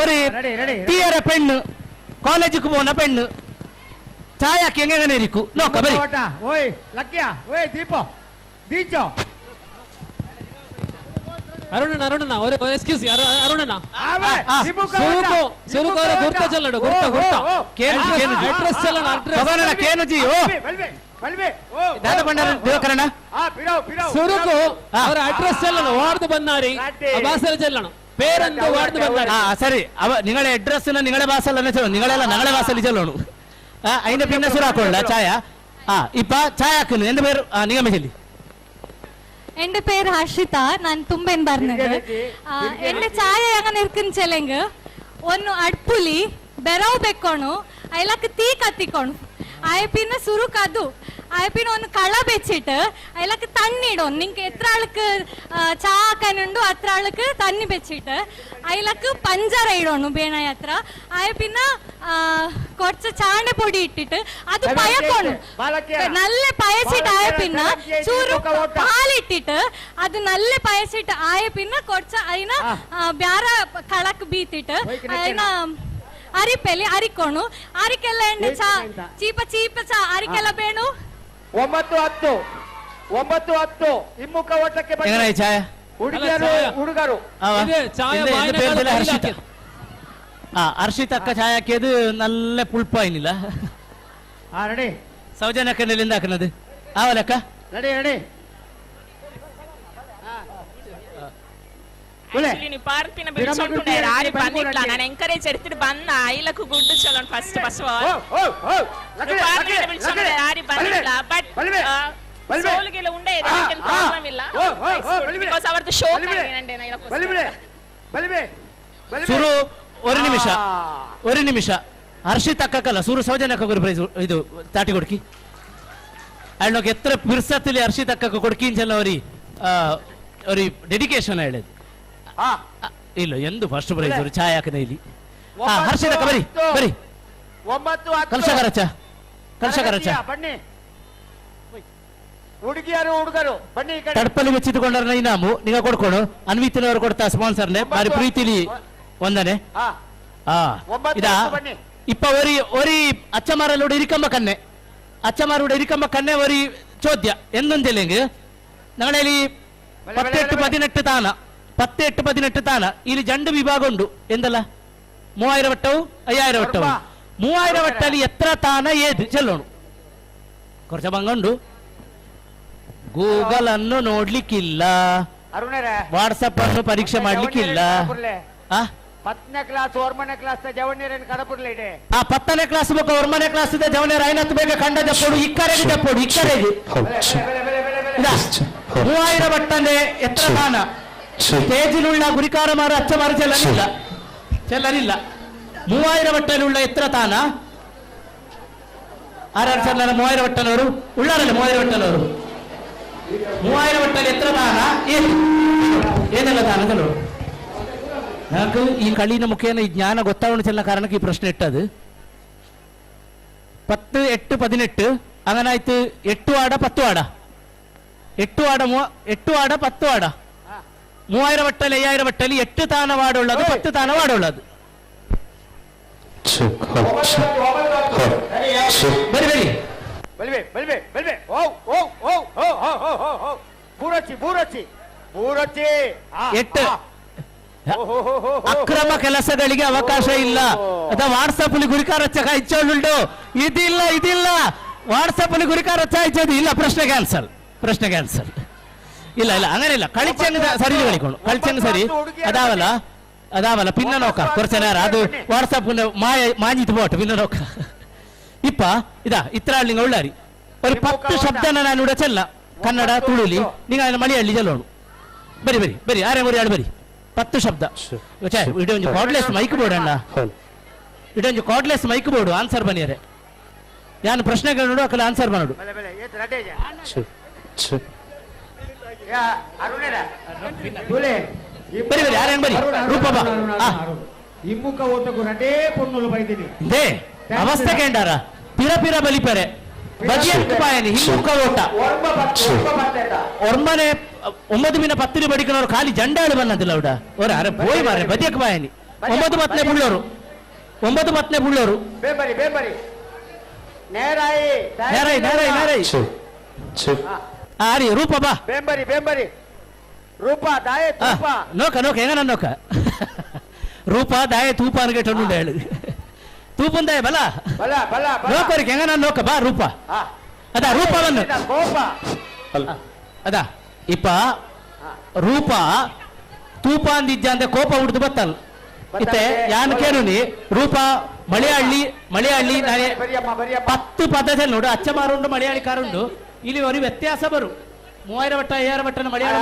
ಒರಿ ತೀಯರ ಪೆಣ್ಣು ಕಾಲೇಜಿಗೆ ಪೋನ ಪೆಣ್ಣು ಚಾಯ್ ಹಾಕಿ ಹೆಂಗೆ ಇರಿಕು ನೋಕ ಬರಿ. ಓಯ್ ಲಕ್ಕಿಯ ಓಯ್ ದೀಪ ದೀಚೋ ಅರುಣಣ್ಣ ಅರುಣಣ್ಣ ಎಕ್ಸ್ಕ್ಯೂಸ್ ಅರುಣಣ್ಣ ಸುರುಕು ಸುರುಕು ಅವರ ಗುರ್ತ ಚೆಲ್ಲಡು ಗುರ್ತ ಗುರ್ತ ಕೇನುಜಿ ಕೇನುಜಿ ಅಡ್ರೆಸ್ ಚೆಲ್ಲಣ ಅಡ್ರೆಸ್ ಭಗವಾನಣ್ಣ ಕೇನುಜಿ ಓ ದಾದ ಬಂಡಾರ ದೇವಕರಣ ಸುರುಕು ಅವರ ಅಡ್ರೆಸ್ ಚೆಲ್ಲಣ ವಾರ್ದು ಬಂದಾರಿ ಬಾಸಲ ಚೆಲ್ಲಣ പേരെന്തോ വാർഡ് ಬಂದಾರಿ. ಆ ಸರಿ ಅವ ನಿಗಳ ಅಡ್ರೆಸ್ ನಿಗಳ ಭಾಷೆಲ್ಲ ಚೆಲ್ಲೋಣ ನಿಗಳೆಲ್ಲ ನಗಳ ಭಾಷೆಯಲ್ಲಿ ಚೆಲ್ಲೋಣ. അതിന്റെ പിന്നെ സുറാക്കുള്ള ചായ. ആ ഇപ്പ ചായ ആക്കുന്നു എന്റെ പേര് നിഗമ ചെല്ലി. എന്റെ പേര് ഹർഷിത ഞാൻ തുമ്പൻ പറഞ്ഞത്. എന്റെ ചായ അങ്ങനെ ഇരിക്കുന്ന ചെല്ലെങ്ക് ഒന്ന് അടുപ്പുലി ಬೆರವು ಬೆಕ್ಕೋಣು ಅಯ್ಲಕ್ ತೀ ಕತ್ತಿಕೋಣು ಆಯ പിന്നെ ಸುರುಕ್ ಅದು ಆಯ പിന്നെ ഒന്ന് കള വെച്ചിട്ട് അതിലൊക്കെ തണ്ണി ഇടും. നിങ്ങൾക്ക് എത്ര ആൾക്ക് ചാ ആക്കാനുണ്ടോ അത്ര ആൾക്ക് തണ്ണി വെച്ചിട്ട് അതിലൊക്കെ പഞ്ചാര ഇടണം ಬೇಣಾಯ ಹತ್ರ. ಆಯ പിന്നെ കുറച്ച് ചാണപ്പൊടി ഇട്ടിട്ട് അത് പയക്കണം നല്ല പയച്ചിട്ട് ആയ പിന്നെ ചൂರು പാലിട്ടിട്ട് അത് നല്ല പയച്ചിട്ട് ആയ പിന്നെ കുറച്ച് അതിന് ಬ್ಯಾರ ಕಳಕ್ ಬೀತಿട്ട് അതിನ ಅರಿಪೆಲಿ ಅರಿಕೋಣು ಅರಿಕೆಲ್ಲ ಎಣ್ಣೆ ಚಾ ಚೀಪ ಚೀಪ ಚಾ ಅರಿಕೆಲ್ಲ ಬೇಣು. 9 10 9 10 ಹಿಮ್ಮುಖ ಓಟಕ್ಕೆ ಬನ್ನಿ ಹುಡುಗಿಯರು ಹುಡುಗರು. ഹർഷിത ആ ഹർഷിത അക്ക ചായ ആക്കിയത് നല്ല പുൾപ്പായിനില്ല. സൗജന്യ അക്കൻ്റെ എന്താക്കുന്നത് ആവലക്ക റെഡി റെഡി. ಪಾರ್ಪಿನ ಬಿಡ್ಸೊಂಡು ಯಾರಿ ಬಂದಿಲ್ಲ ನಾನು ಎಂಕರೇಜ್ ಎಡ್ತಿಟ್ಟು ಬಂದ ಐಲಕ್ಕು ಗುಡ್ಡು ಚಲೋಣ ಫಸ್ಟ್ ಫಸ್ಟ್ ಬಿಡ್ಸೊಂಡು ಯಾರಿ ಬಂದಿಲ್ಲ ಬಟ್ ಸೋಲುಗೆಲ್ಲ ಉಂಡೆ ಪ್ರಾಬ್ಲಮ್ ಇಲ್ಲ because ಅವರದ್ದು ಶೋ ಸುರು ഒരു ನಿಮಿಷ ഒരു ನಿಮಿಷ ಹರ್ಷಿತ್ ಅಕ್ಕಲ್ಲ ಸೂರು ಸೌಜನ್ಯ ಅಕ್ಕ ಪ್ರೈಸ್ ಇದು ತಾಟಿ ಕೊಡ್ಕಿ ಅಣ್ಣಕ್ಕೆ ಎತ್ತರ ಪಿರ್ಸತ್ತಲ್ಲಿ ಹರ್ಷಿತ್ ಅಕ್ಕಕ್ಕೆ ಕೊಡ್ಕಿಂಚಲ್ಲ ಅವ್ರಿ ಅವ್ರಿ ಡೆಡಿಕೇಶನ್ ಹೇಳೋದು. ಇಲ್ಲ ಎಂದು ಫಸ್ಟ್ ಪ್ರೈಸ್ ಅವರು ಛಾಯ್ ಹಾಕದ ಇಲ್ಲಿ. ಹರ್ಷಿತ್ ಅಕ್ಕ ಬರಿ ಬರಿ ಕಲ್ಸಕರಚ ಕಲ್ಸಕರಚ ಬನ್ನಿ ಹುಡುಗಿಯರು ಹುಡುಗರು ಬನ್ನಿ. ತಡ್ಪಲ್ಲಿ ಬೆಚ್ಚಿಟ್ಟುಕೊಂಡ್ರೆ ಇನಾಮು ನಿಗ ಕೊಡ್ಕೊಡು ಅನ್ವಿತಿನವರು ಕೊಡ್ತಾ ಸ್ಪಾನ್ಸರ್ನೆ ಬಾರಿ ಪ್ರೀತಿಲಿ ಒಂದನೆ. ಇದಾ ಇಪ್ಪ ಒರಿ ಒರಿ ಅಚ್ಚಮಾರಲ್ಲೋಡು ಇರಿಕಂಬ ಕನ್ನೆ ಅಚ್ಚಮಾರೋಡು ಇರಿಕಂಬ ಕನ್ನೆ ಒರಿ ಚೋದ್ಯ ಎಂದೊಂದಿಲ್ಲ ನಗಳಲ್ಲಿ 10 8 18 ತಾನ 10 8 18 ತಾನ ಇಲ್ಲಿ ಜಂಡು ವಿಭಾಗ ಉಂಡು ಎಂದಲ್ಲ 3000 ವಟ್ಟವು 5000 ವಟ್ಟವು 3000 ವಟ್ಟಲ್ಲಿ ಎತ್ತರ ತಾನ ಏದು ಚೆಲ್ಲೋಣ ಕೊರಚ ಬಂಗುಂಡು. ಗೂಗಲ್ ಅನ್ನು ನೋಡ್ಲಿಕ್ಕಿಲ್ಲ, ವಾಟ್ಸಪ್ ಅನ್ನು ಪರೀಕ್ಷೆ ಮಾಡ್ಲಿಕ್ಕಿಲ್ಲ. 10ನೇ ಕ್ಲಾಸ್ 9ನೇ ಕ್ಲಾಸ್ ಜವಣ್ಯರನ್ನು ಕಡಪುರ್ಲೆ ಇದೆ. ಆ 10ನೇ ಕ್ಲಾಸ್ ಬೊಕ್ಕ 9ನೇ ಕ್ಲಾಸ್ ಇದೆ ಜವಣ್ಯರ ಐನತ್ತು ಬೇಗ ಕಂಡ ಜಪ್ಪೋಡು ಇಕ್ಕರೆಗೆ ಜಪ್ಪೋಡು ಇಕ್ಕರೆಗೆ 3000 ಬಟ್ಟನೆ ಎತ್ತರ ತಾನ ಸ್ಟೇಜಿലുള്ള ಗುರಿಕಾರ ಮಾರ ಅಚ್ಚ ಮಾರ ಚೆಲ್ಲನಿಲ್ಲ ಚೆಲ್ಲನಿಲ್ಲ 3000 ಬಟ್ಟಲುಳ್ಳ ಎತ್ತರ ತಾನ ಆರ್ ಚೆಲ್ಲನ 3000 ಬಟ್ಟಲವರು ಉಳ್ಳಾರಲ್ಲ 3000 ಬಟ್ಟಲವರು 3000 ಬಟ್ಟಲು ಎತ್ತರ ತಾನ ಏನು ಏನೆಲ್ಲ ತಾನ ಕೆಲವರು నాకు ಈ ಕಳಿನ ಮುಖೇನ ಈ ಜ್ಞಾನ ಗೊತ್ತಾವಣ ಚೆಲ್ಲ ಕಾರಣಕ್ಕೆ ಈ ಪ್ರಶ್ನೆ ಇಟ್ಟದು. 10 8 18 അങ്ങനാಯ್ತು 8 ಆಡ 10 ಆಡ 8 ಆಡ 8 ಆಡ 10 ಆಡ 3000 ವಟ್ಟಲಿ 5000 ವಟ್ಟಲಿ 8 ತಾನ ವಾಡುಳ್ಳದು 10 ತಾನ ವಾಡುಳ್ಳದು. ಬರಿ ಬರಿ ಬಲ್ವೆ ಬಲ್ವೆ ಬಲ್ವೆ ಓ ಓ ಓ ಓ ಓ ಓ ಓ ಬೂರಚಿ ಬೂರಚಿ 8. ಅಕ್ರಮ ಕೆಲಸಗಳಿಗೆ ಅವಕಾಶ ಇಲ್ಲ. ಅದ ವಾಟ್ಸಪ್ ಅಲ್ಲಿ ಗುರಿಕಾರ ಇಚ್ಚೋಳುಂಟು. ಇದಿಲ್ಲ ಇದಿಲ್ಲ, ವಾಟ್ಸಪ್ ಅಲ್ಲಿ ಗುರಿಕಾರ ಇಚ್ಚೋದು ಇಲ್ಲ. ಪ್ರಶ್ನೆ ಕ್ಯಾನ್ಸಲ್, ಪ್ರಶ್ನೆ ಕ್ಯಾನ್ಸಲ್. ಇಲ್ಲ ಇಲ್ಲ, ಹಂಗೇನಿಲ್ಲ. ಇಲ್ಲ, ಕಳಿಚಂಗ್ ಸರಿ ಕಳಿಕೊಂಡು ಕಳಿಚಂಗ್ ಸರಿ. ಅದಾವಲ್ಲ ಅದಾವಲ್ಲ ಪಿನ್ನ ನೋಕ ಕೊರ್ಚನಾರ ಅದು ವಾಟ್ಸಪ್ ಮಾಯ ಮಾಂಜಿತ್ ಬೋಟ್ ಪಿನ್ನ ನೋಕ ಇಪ್ಪ ಇದಾ ಇತ್ರ ನಿಂಗ ಉಳ್ಳಾರಿ ಒಂದು 10 ಶಬ್ದನ ನಾನು ಇಡ ಚೆಲ್ಲ ಕನ್ನಡ ತುಳುಲಿ ನಿಂಗ ಮಳಿಹಳ್ಳಿ ಚೆಲ್ಲೋಣ. ಬರಿ ಬರಿ ಬರಿ ಆರೆ ಮುರಿ ಆಡು ಬರಿ 10 ಶಬ್ದ. ಇಡೊಂಜಿ ಕಾರ್ಡ್ಲೆಸ್ ಮೈಕ್ ಬೋರ್ಡ್ ಅಣ್ಣ, ಇಡೊಂಜಿ ಕಾರ್ಡ್ಲೆಸ್ ಮೈಕ್ ಬೋರ್ಡು ಆನ್ಸರ್ ಬನ್ನಿಯರೆ. ಯಾನು ಪ್ರಶ್ನೆಗಳು ನೋಡು ಅಕಲ ಆನ್ಸರ್ ಮಾಡೋಡು. ಬರಿ ಬರಿ ಯಾರೇನು ಬರಿ ರೂಪ ಬಾ. ಇಮ್ಮುಖ ಓಟకు ರಡೇ ಪೊನ್ನುಲು ಬೈದಿನಿ they ಅವಸ್ಥೆ ಕೇಂಡಾರ ಪಿರ ಪಿರ ಬಲಿಪರೆ ಬದಿಯಂಕು ಪಾಯನಿ ಹಿಮ್ಮುಖ ಓಟ ಒರ್ಮನೆ 9 ಮಿನ 10 ಬಡಿಕನವರು ಖಾಲಿ ಜಂಡಾಳು ಬಂದಂತಿಲ್ಲ ಅವಡ ಓರ ಅರೆ ಪೋಯ್ ಮಾರೆ ಬದಿಯಕ್ ಪಾಯನಿ 9 10 ಬುಳ್ಳೋರು 9 10 ಬುಳ್ಳೋರು ಬೇಬರಿ ಬೇಬರಿ ನೇರಾಯಿ ನೇರಾಯಿ ನೇರಾಯಿ ನೇರಾಯಿ ಆರಿ ರೂಪ ಬಾ ಬೇಂಬರಿ ಬೇಂಬರಿ ರೂಪ ದಾಯೆ ತೂಪ ನೋಕ ನೋಕ ಹೆಂಗ ನೋಕ ರೂಪ ದಾಯೆ ತೂಪ ಅನ್ಗೆಟ್ಟು ಹೇಳು ತೂಪಂದಾಯ ಬಲ ಬಲ ಬಲ ನೋಕೋರಿಗೆ ಹೆಂಗ ನಾನು ನೋಕ ಬಾ ರೂಪ ಅದ ರೂಪ ಬಂದು ಕೋಪ ಅದ ಇಪ್ಪ ರೂಪ ತೂಪ ಅಂದಿಜ್ಜ ಅಂದ್ರೆ ಕೋಪ ಹುಡ್ದು ಬತ್ತಲ್ ಇತ್ತೆ ಯಾನ್ ಕೇಳುನಿ ರೂಪ ಮಲಯಾಳಿ ಮಲಯಾಳಿ ನಾನೇ 10 ಪದ ನೋಡು ಅಚ್ಚ ಮಾರುಂಡು ಮಲಯಾಳಿ ಕಾರುಂಡು ಇಲ್ಲಿ ಒಂದು ವ್ಯತ್ಯಾಸ ಬರು 3000 ವಟ್ಟ 5000 ವಟ್ಟನ ಮಲಯಾಳ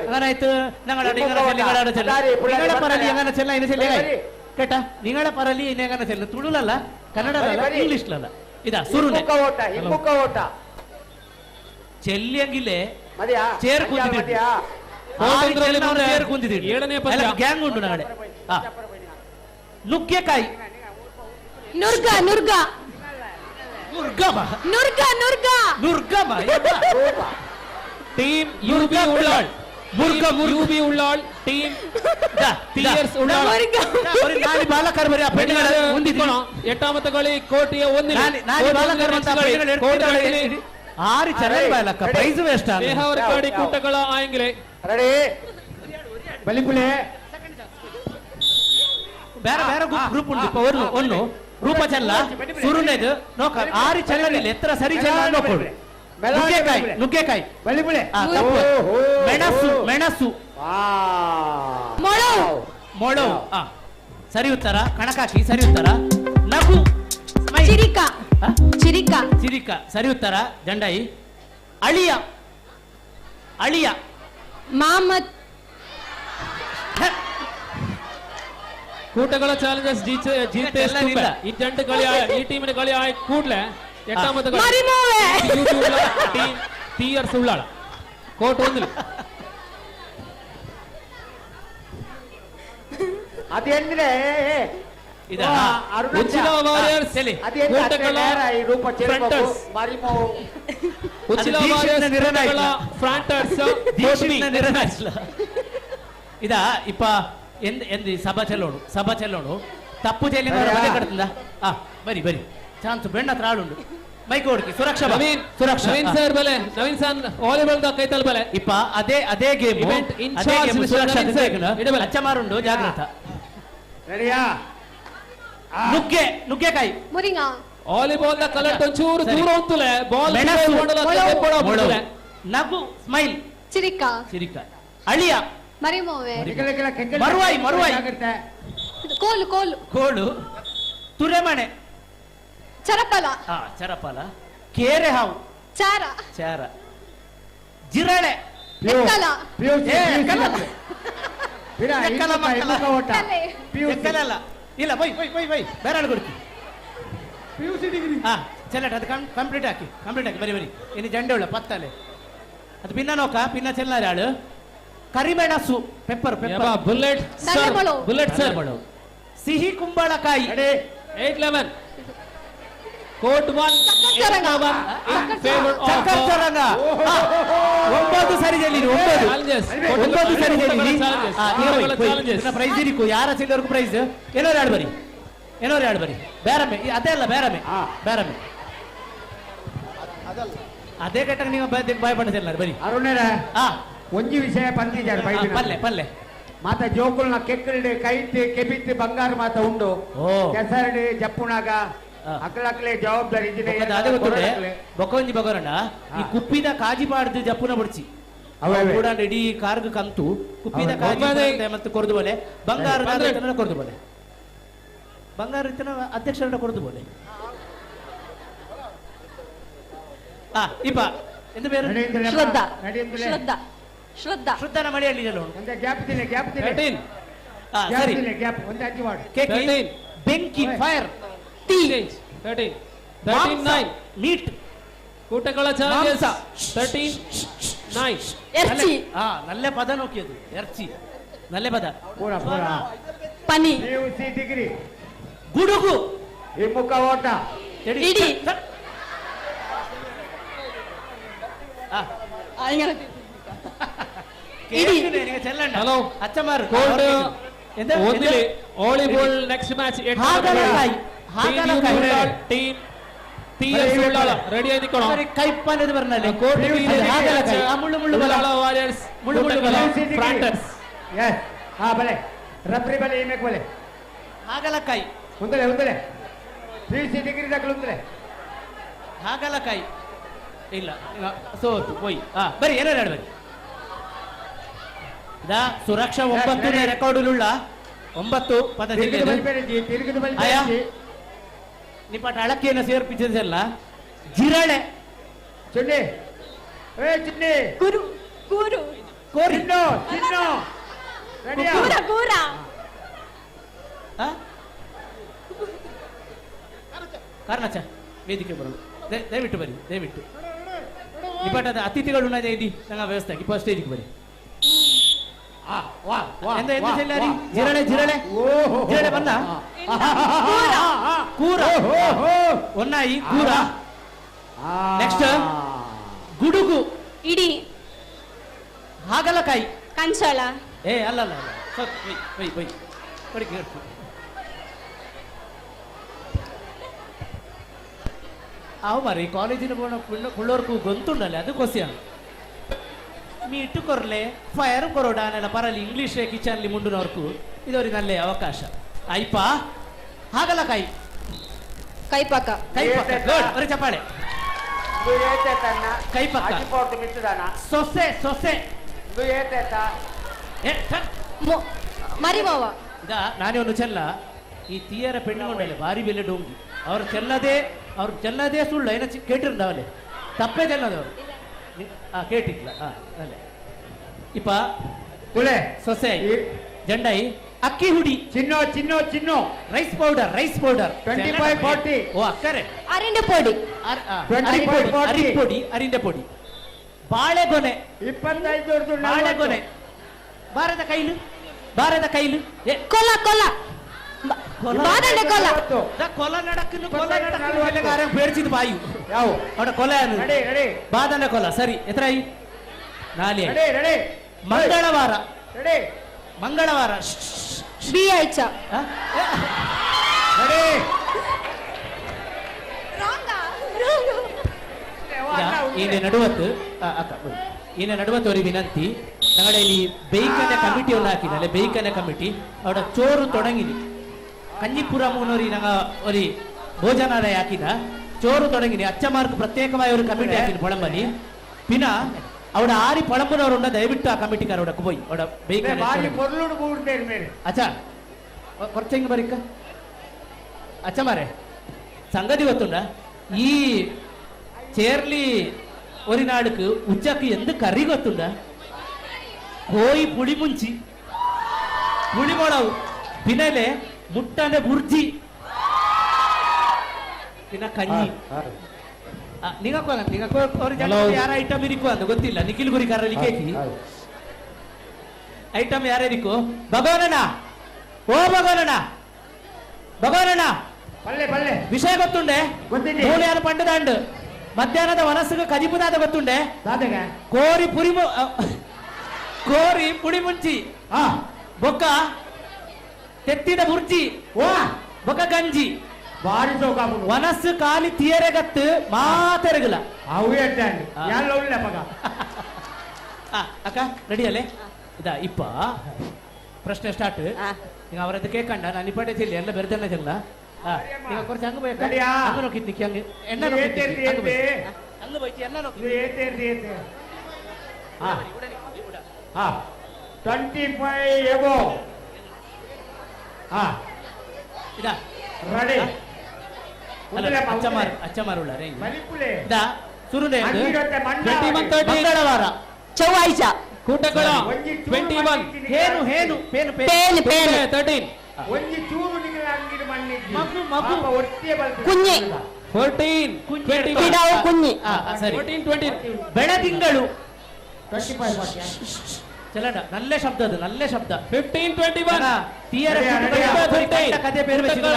അങ്ങനാಯ್ತು ನಿಂಗಳ ಪರಲಿ ಹೆಂಗನ ಚೆಲ್ಲ ಇನ್ನು ಚೆಲ್ಲ ಕೇಟ ನಿಂಗಳ ಪರಲಿ ಇನ್ನು ಹೆಂಗನ ಚೆಲ್ಲ ತುಳುಲಲ್ಲ ಕನ್ನಡದಲ್ಲ ಇಂಗ್ಲಿಷ್ಲಲ್ಲ ಇದಾ ಸುರುನೆ ಚೆಲ್ಲಿಯಂಗಿಲ್ಲೇ ಚೇರ್ ಕೂತಿದ್ದೆ ಚೇರ್ ಕೂತಿದ್ದೀವಿ 7ನೇ ಪಂದ್ಯ ಗ್ಯಾಂಗ್ ಉಂಟು ನಾಳೆ. ನುಗ್ಗೆಕಾಯಿ ನುರ್ಗ ನುರ್ಗ ನುರ್ಗಮ ನುರ್ಗ ನುರ್ಗ ನುರ್ಗಮ ಟೀಮ್ ಯುಬಿ ಉಳ್ಳಾಳ್ ಮುರ್ಗ ಯುಬಿ ಉಳ್ಳಾಳ್ ಟೀಮ್ ಟಿಯರ್ಸ್ ಉಳ್ಳಾಳ್ ನಾನಿ ಬಾಲಕರ್ ಬರಿ ಆ ಪೆಣ್ಣುಗಳ ಮುಂದಿದ್ದು 8ಾಮത്തെ കളി ಕೋಟಿಯ 1 ನಾನಿ ಬಾಲಕರ್ ಅಂತ ಪೆಣ್ಣುಗಳ ಆರು ಚೆನ್ನಾಗಿ ಬಾಲಕ ಪ್ರೈಸ್ ವೇಸ್ಟ್ ದೇಹವರಕಾಡಿ ಕೂಟಗಳ ಆಯಂಗಿಲೆ ರೆಡಿ ಬಲಿಪುಲೆ ಬೇರೆ ಬೇರೆ ಗ್ರೂಪ್ ಉಂಟು ಇಪ್ಪ ಒಂದು ಒಂದು ರೂಪ ಚೆಲ್ಲ ಸುರುನೇದು ನೋಕ ಆರು ಚೆಲ್ಲನಿಲ್ಲ ಎತ್ತರ ಸರಿ ಚೆಲ್ಲ ನೋಕೊಡು. ನುಗ್ಗೆಕಾಯಿ ನುಗ್ಗೆಕಾಯಿ ಬಲಿಪುಲೆ ಮೆಣಸು ಮೆಣಸು ಮೊಳವು ಮೊಳವು ಸರಿ ಉತ್ತರ ಕಣಕಾಕಿ ಸರಿ ಉತ್ತರ. ನಗು ಚಿರಿಕ ಚಿರಿಕ ಚಿರಿಕ ಸರಿ ಉತ್ತರ. ಜಂಡಾಯಿ ಅಳಿಯ ಅಳಿಯ ಮಾಮ ಕೂಟಗಳ ಚಾಲೆಂಜರ್ಸ್ ಜೀತೇಶ್ ಈ ಜಂಟ കളി ಈ ಟೀಮಿನ കളി ಆಯ್ ಕೂಡ್ಲೆ 8ಾಮത്തെ കളി ಟೀಮ್ ಟಿಯರ್ಸ್ ಉಳ್ಳಾಳ ಕೋಟ್ 1 ಅದೇಂದ್ರೆ ಉಚ್ಚಿಲ ವಾರಿಯರ್ಸ್ ಕೂಟಗಳ ಫ್ರಂಟರ್ಸ್ ಉಚ್ಚಿಲ ವಾರಿಯರ್ಸ್ ಕೂಟಗಳ ಫ್ರಂಟರ್ಸ್ ಇದಾ ಇಪ್ಪ ಎಂದ್ ಎಂದ್ ಸಭಾ ಚೆಲ್ಲೋಡು ಸಭಾ ಚೆಲ್ಲೋಡು ತಪ್ಪು ಚೆಲ್ಲಿ ಕಡ್ತದ ಬರಿ ಬರಿ ಚಾನ್ಸ್ ಬೆಣ್ಣ ಹತ್ರ ಆಳುಂಡು ಮೈಕ್ ಹೊಡ್ಕಿ ಸುರಕ್ಷಾ ನವೀನ್ ಸುರಕ್ಷಾ ನವೀನ್ ಸರ್ ಬಲೆ ನವೀನ್ ಸರ್ ವಾಲಿಬಾಲ್ the ಕೈತಲ್ ಬಲೆ ಇಪ್ಪ ಅದೇ ಅದೇ ಗೇಮ್ ಇವೆಂಟ್ ಇನ್ಚಾರ್ಜ್ ಸುರಕ್ಷಾ ಅಚ್ಚ ಮಾರುಂಡು ಜಾಗ್ರತ ರೆಡಿಯಾ ನುಗ್ಗೆ ನುಗ್ಗೆಕಾಯಿ ಮುರಿಂಗಾ ವಾಲಿಬಾಲ್ the colour ಒಂಚೂರು ದೂರ ಉಂತುಲೆ ಬಾಲ್ ನಗು ಸ್ಮೈಲ್ ಚಿರಿಕ ಚಿರಿಕ ಅಳಿಯ ಮರಿಮೋವೆ ಮರುವಾಯಿ ಮರುವಾಯಿ ಕೋಲು ಕೋಲು ಕೋಲು ತುರೆಮಣೆ ಚರಪಲ ಚರಪಲ ಕೇರೆ ಹಾವು ಚಾರ ಚಾರ ಜಿರಳೆ ಎಕ್ಕಲ ಎಕ್ಕಲಲ್ಲ ಇಲ್ಲ ಬೈ ಬೈ ಬೈ ಬೈ ಬೇರೆ ಆಳು ಕೊಡ್ತಿ ಡಿಗ್ರಿ ಹಾ ಚೆಲ್ಲಟ್ ಅದು ಕಂಪ್ಲೀಟ್ ಹಾಕಿ ಕಂಪ್ಲೀಟ್ ಹಾಕಿ ಬರಿ ಬರಿ ಇನ್ನು ಜಂಡೆ ಉಳ್ಳ ಪತ್ತಲೆ ಅದು ಪಿನ್ನ ನೋಕ ಪಿನ್ನ ಚೆಲ್ಲಾರೆ ಆಳು ಕರಿಮೆಣಸು pepper pepper bullet sir bullet sir ಸಿಹಿ ಕುಂಬಳಕಾಯಿ 8-11 ಕೋಟ್ 1 ಚಕ್ಕರ್ಚರಂಗ 9 ಸರಿ ಚೆಲ್ಲಿ 9 9 ಸರಿ ಚೆಲ್ಲಿ ಪ್ರೈಸ್ ಇರಿಕು ಯಾರ ಚೆಲ್ಲೋರ್ಗು ಪ್ರೈಸ್ ಏನೋರು ಎರಡು ಬರಿ ಏನೋರು ಎರಡು ಬರಿ ಬೇರಮ್ಮೆ ಅದೇ ಅಲ್ಲ ಬೇರಮ್ಮೆ ಬೇರಮ್ಮೆ ಅದೇ ಕಟ್ಟಾಗ ನೀವು ಭಯ ಪಡ ಚೆಲ್ಲಾರ ಬರಿ ಅರುಣರ ಒಂಜಿ ವಿಷಯ ಪಂತಿಜಾರ್ ಪಲ್ಲೆ ಪಲ್ಲೆ ಮಾತ ಜೋಕುಲ್ನ ಕೆಕ್ಕಲ್ಡ್ ಕೈತ್ ಕೆಬಿತ್ ಬಂಗಾರ ಮಾತ ಉಂಡು ಕೆಸರಡ್ ಜಪ್ಪುನಾಗ ಅಕ್ಲಕ್ಲೆ ಜವಾಬ್ದಾರಿ ಅದೇ ಗೊತ್ತುಂಡೆ ಬೊಕೊಂಜಿ ಬಗೊರಣ ಈ ಕುಪ್ಪಿದ ಕಾಜಿ ಪಾಡ್ದು ಜಪ್ಪುನ ಬುಡ್ಚಿ ಕೂಡ ಇಡೀ ಕಾರ್ಗ್ ಕಂತು ಕುಪ್ಪಿದ ಕಾಜಿ ಮತ್ತೆ ಕೊರ್ದು ಬೋಲೆ ಬಂಗಾರ ಕೊರ್ದು ಬೋಲೆ ಬಂಗಾರ ಅಧ್ಯಕ್ಷರ ಕೊರ್ದು ಬೋಲೆ ಇಪ್ಪ ಎಂತ പേര് ಶ್ರದ್ಧಾ ಶ್ರದ್ಧಾ ಶ್ರದ್ಧಾ ಶ್ರದ್ಧಾನ ಮಳೆಯಲ್ಲಿ ಗ್ಯಾಪ್ ದಿನ ಗ್ಯಾಪ್ ದಿನ ಸರಿ ಗ್ಯಾಪ್ ಒಂದು ಅಜ್ಜಿ ವಾರ್ಡ್ ಬೆಂಕಿ ಫೈರ್ ಟಿ 13 13 9 ಮೀಟ್ ಕೂಟಗಳ ಚಾಲೆಂಜ್ 13 9 ಎರ್ಚಿ ನಲ್ಲೆ ಪದ ನೋಕಿಯದು ಎರ್ಚಿ ನಲ್ಲೆ ಪದ ಪೂರ ಪೂರ ಪನಿ ಸಿ ಡಿಗ್ರಿ ಗುಡುಗು ಹಿಮ್ಮುಖ ಓಟ ಇಡಿ ಹಲೋ ಅಚ್ಚಮಾರು ಕೋರ್ಟ್ ಒಂದಿಲಿ volleyball next match team TS Ullal ready ಆಗಿ ನಿಕ್ಕೋಣ ಕೈಪ್ಪನದು ಬರ್ನಲ್ಲಿ ಕೋರ್ಟ್ ಮುಳ್ಳು ಮುಳ್ಳು ಉಳ್ಳಾಲ ವಾರಿಯರ್ಸ್ ಮುಳ್ಳು ಮುಳ್ಳು ಫ್ರಾಂಟರ್ಸ್ ಎಸ್ ಹಾ ಬಲೆ ರಬ್ರಿ ಬಲೆ ಇಮೇಕ್ ಬಲೆ ಹಾಗಲಕಾಯಿ ಉಂದಲೆ ಉಂದಲೆ 3 ಡಿಗ್ರಿ ದಾಖಲು ಉಂದಲೆ ಹಾಗಲಕಾಯಿ ಇಲ್ಲ ಸೋತು ಹೋಯ್ ಹಾ ಬರಿ ಏನಾರು ಹೇಳಿ ಬರಿ ಇದಾ ಸುರಕ್ಷಾ 9 ರೆಕಾರ್ಡುಲುಳ್ಳ 9 ಪದ ನಿಪಾಟ ಅಳಕೆಯನ್ನು ಸೇರ್ಪಿಸಿದೆಲ್ಲ ಜಿರಳೆ ಚುನ್ನಿ ಏ ಚುನ್ನಿ ಗುರು ಗುರು ಕೋರಿ ಚಿನ್ನು ಚಿನ್ನು ಕೂರ ಕೂರ ಕಾರಣಚ ವೇದಿಕೆ ಬರಲು ದಯವಿಟ್ಟು ಬರಿ ದಯವಿಟ್ಟು ನಿಪಾಟದ ಅತಿಥಿಗಳು ಇದೆ ನಂಗೆ ವ್ಯವಸ್ಥೆ ಇಪ್ಪ ಸ್ಟೇಜಿಗೆ ಬರಿ ಎಂತ ಎಂತ ಚೆಲ್ಲಾರಿ ಜಿರಳೆ ಜಿರಳೆ ಜಿರಳೆ ಬಂದ ಕೂರ ಒನ್ನಾಯಿ ಕೂರ ನೆಕ್ಸ್ಟ್ ಗುಡುಗು ಇಡಿ ಹಾಗಲಕಾಯಿ ಕಂಚಳ ಏ ಅಲ್ಲ ಅಲ್ಲ ಬೈ ಬೈ ಅವು ಮಾರಿ ಕಾಲೇಜಿನ ಕುಳ್ಳೋರ್ಕು ಗೊತ್ತುಂಡಲ್ಲ ಅದಕ್ಕೋಸ್ಕರ ಮೀಟು ಕೊರ್ಲೆ ಫೈರ್ ಕೊರೋಡಾನೆಲ್ಲ ಪರಲಿ ಇಂಗ್ಲೀಷ್ ಕಿಚನ್ಲಿ ಮುಂಡುನವರ್ಕು ಇದವ್ರಿಗೆ ನಲ್ಲೇ ಅವಕಾಶ ಐಪ ಹಾಗಲಕಾಯಿ ಕೈಪಾಕ ಕೈಪಾಕ ಗುಡ್ ಬರೀ ಚಪ್ಪಾಳೆ ಕೈಪಕ್ಕ ಸೊಸೆ ಸೊಸೆ ಮರಿಮಾವ ಇದ ನಾನೇ ಒಂದು ಚೆಲ್ಲ ಈ ತೀಯರ ಪೆಣ್ಣುಗೊಂಡಲೆ ಭಾರಿ ಬೆಲೆ ಡೋಂಗಿ ಅವ್ರು ಚೆಲ್ಲದೆ ಅವ್ರು ಚೆಲ್ಲದೆ ಸುಳ್ಳು ಏನೋ ಕೇಟಿರ್ದವಲೆ ತಪ್ಪೇ ಚೆಲ್ಲದವರು ಆ ಕೇಟಿಲ್ಲ ಹಾ ಅಲ್ಲೇ ಇಪ್ಪ ತುಳೆ ಸೊಸೆ ಜಂಡಾಯಿ ಅಕ್ಕಿ ಹುಡಿ ಚಿನ್ನೋ ಚಿನ್ನೋ ಚಿನ್ನೋ ರೈಸ್ ಪೌಡರ್ ರೈಸ್ ಪೌಡರ್ 25 40 ಓ ಅಕ್ಕರೆ ಅರಿಂಡ ಪೊಡಿ 25 ಅರಿ ಪೊಡಿ ಅರಿಂಡ ಪೊಡಿ ಬಾಳೆಗೊನೆ 25 ಬಾಳೆಗೊನೆ ಬಾರದ ಕೈಲು ಬಾರದ ಕೈಲು ಕೊಲ ಕೊಲ ಬಾದಂಡೆ ಕೊಲ ಕೊಲ ನಡಕನ್ನು ಕೊಲ ನಡಕನ್ನು ಬೇಡ್ಸಿದ ಬಾಯು ಯಾವ ಅವಡ ಕೊಲ ಬಾದನ ಕೊಲ ಸರಿ ಎತ್ರಾಯಿ ನಾಲಿ ಮಂಗಳವಾರ ಮಂಗಳವಾರ ಬಿ ಆಯ್ಚ ಈನೆ ನಡುವತ್ತು ಅಕ್ಕ ಈನೆ ನಡುವತ್ತು ಅವರಿಗೆ ವಿನಂತಿ ನಗಡೆ ಇಲ್ಲಿ ಬೇಯ್ಕನೆ ಕಮಿಟಿಯನ್ನು ಹಾಕಿದ್ದಾರೆ ಬೇಯ್ಕನೆ ಕಮಿಟಿ ಅವಡ ಚೋರು ತೊಡಗಿನಿ ಕಂಜಿಪುರ ಮೂನೋರಿ ನಂಗ ಒರಿ ಭೋಜನಾಲಯ ಹಾಕಿದ ಚೋರು ತೊಡಗಿನಿ ಅಚ್ಚಮಾರ್ಕ್ ಪ್ರತ್ಯೇಕವಾಗಿ ಅವರು ಕಮಿಟಿ ಹಾಕಿನ ಪೊಳಂಬಲಿ ಪಿನ ಅವಡ ಆರಿ ಪೊಳಂಬನವರು ದಯವಿಟ್ಟು ಆ ಕಮಿಟಿಕಾರ ಅವಡಕ್ಕೆ ಹೋಯ್ ಅವಡ ಬೇಯ್ಕನೆ ಅಚ್ಚಾ കുറച്ചെങ്ക് ಬರಿಕ್ಕ ಅಚ್ಚಮಾರೆ ಸಂಗತಿ ಗೊತ್ತುಂಡ ಈ ചേർലി ഒരു നാടുക്ക് ഉച്ചക്ക് എന്ത് കറി ಗೊತ್ತುಂಡ കോയി പുളിമുഞ്ചി പുളിമുളവ് പിന്നല്ലേ മുട്ടന്റെ ബുർജി പിന്നെ കഞ്ഞി ನಿಗಕ್ಕೂ ನಿಗಕ್ಕೂ ಅವ್ರ ಜನ ಯಾರ ಐಟಮ್ ಇರಿಕು ಅಂತ ಗೊತ್ತಿಲ್ಲ ನಿಖಿಲ್ ಗುರಿ ಕರಲ್ಲಿ ಕೇಕಿ ಐಟಮ್ ಯಾರ ಇರಿಕು ಭಗವನಣ್ಣ ಓ ಭಗವನಣ್ಣ ಭಗವನಣ್ಣ ಪಲ್ಲೆ ಪಲ್ಲೆ ವಿಷಯ ಗೊತ್ತುಂಡೆ ಮೂಲೆಯಾನ ಪಂಡದಾಂಡು ಮಧ್ಯಾಹ್ನದ ವನಸ್ಸಿಗೆ ಕಜಿಪುದಾದ ಗೊತ್ತುಂಡೆ ಕೋರಿ ಪುರಿ ಕೋರಿ ಪುಡಿ ಮುಂಚಿ ಬೊಕ್ಕ ತೆತ್ತಿದ ಬುರ್ಜಿ ಬೊಕ್ಕ ಗಂಜಿ ಬಾರಿ ವನಸ್ಸು ಖಾಲಿ ತೀಯರೆಗತ್ತು ಮಾತೆರಗಲ ಅವು ಅಕ್ಕ ರೆಡಿ ಅಲ್ಲೇ ಇದಾ ಇಪ್ಪ ಪ್ರಶ್ನೆ ಸ್ಟಾರ್ಟ್ ಈಗ ಅವರದ್ದು ಕೇಕಂಡ ನಾನು ಇಪ್ಪಟ್ಟೆ ಚೆಲ್ಲಿ ಎಲ್ಲ ಬೆರೆದನ್ನ ಚೆಲ್ಲ ಈಗ കുറച്ച് അങ്ങ് പോയി അങ്ങ് നോക്കി നിൽക്കി അങ്ങ് എണ്ണ നോക്കി അങ്ങ് പോയി എണ്ണ നോക്കി 25 ಎಬೋ. ഇതാ ರೆಡಿ. ಅಚ್ಚಮಾರು ಅಚ್ಚಮಾರುಳ್ಳ ಇದಾ ಸುರುನೆ ಮಂಗಳವಾರ ಚೊವ್ವಾಯ್ಚ ಕೂಟಗಳ 21 ಹೇನು ಹೇನು ಪೇನು ಪೇನು ಪೇನು 13 ಒಂಜಿ ಚೂರು ನಿಂಗಳ ಅಂಗಿಡು ಮಣ್ಣಿದ್ದಿ ಮಗು ಮಗು ಒಟ್ಟಿಗೆ ಬಲ್ತು ಕುഞ്ഞಿ 14 21 ಪಿಡಾವು ಕುഞ്ഞಿ ಸರಿ 14 20 ಬೆಳದಿಂಗಳು 25 ಚಲಡ ನಲ್ಲ ಶಬ್ದ ಅದು ನಲ್ಲ ಶಬ್ದ 15 21 ತೀಯರ ಕತೆ ಪೇರು ಬೆಚ್ಚಿದ್ದು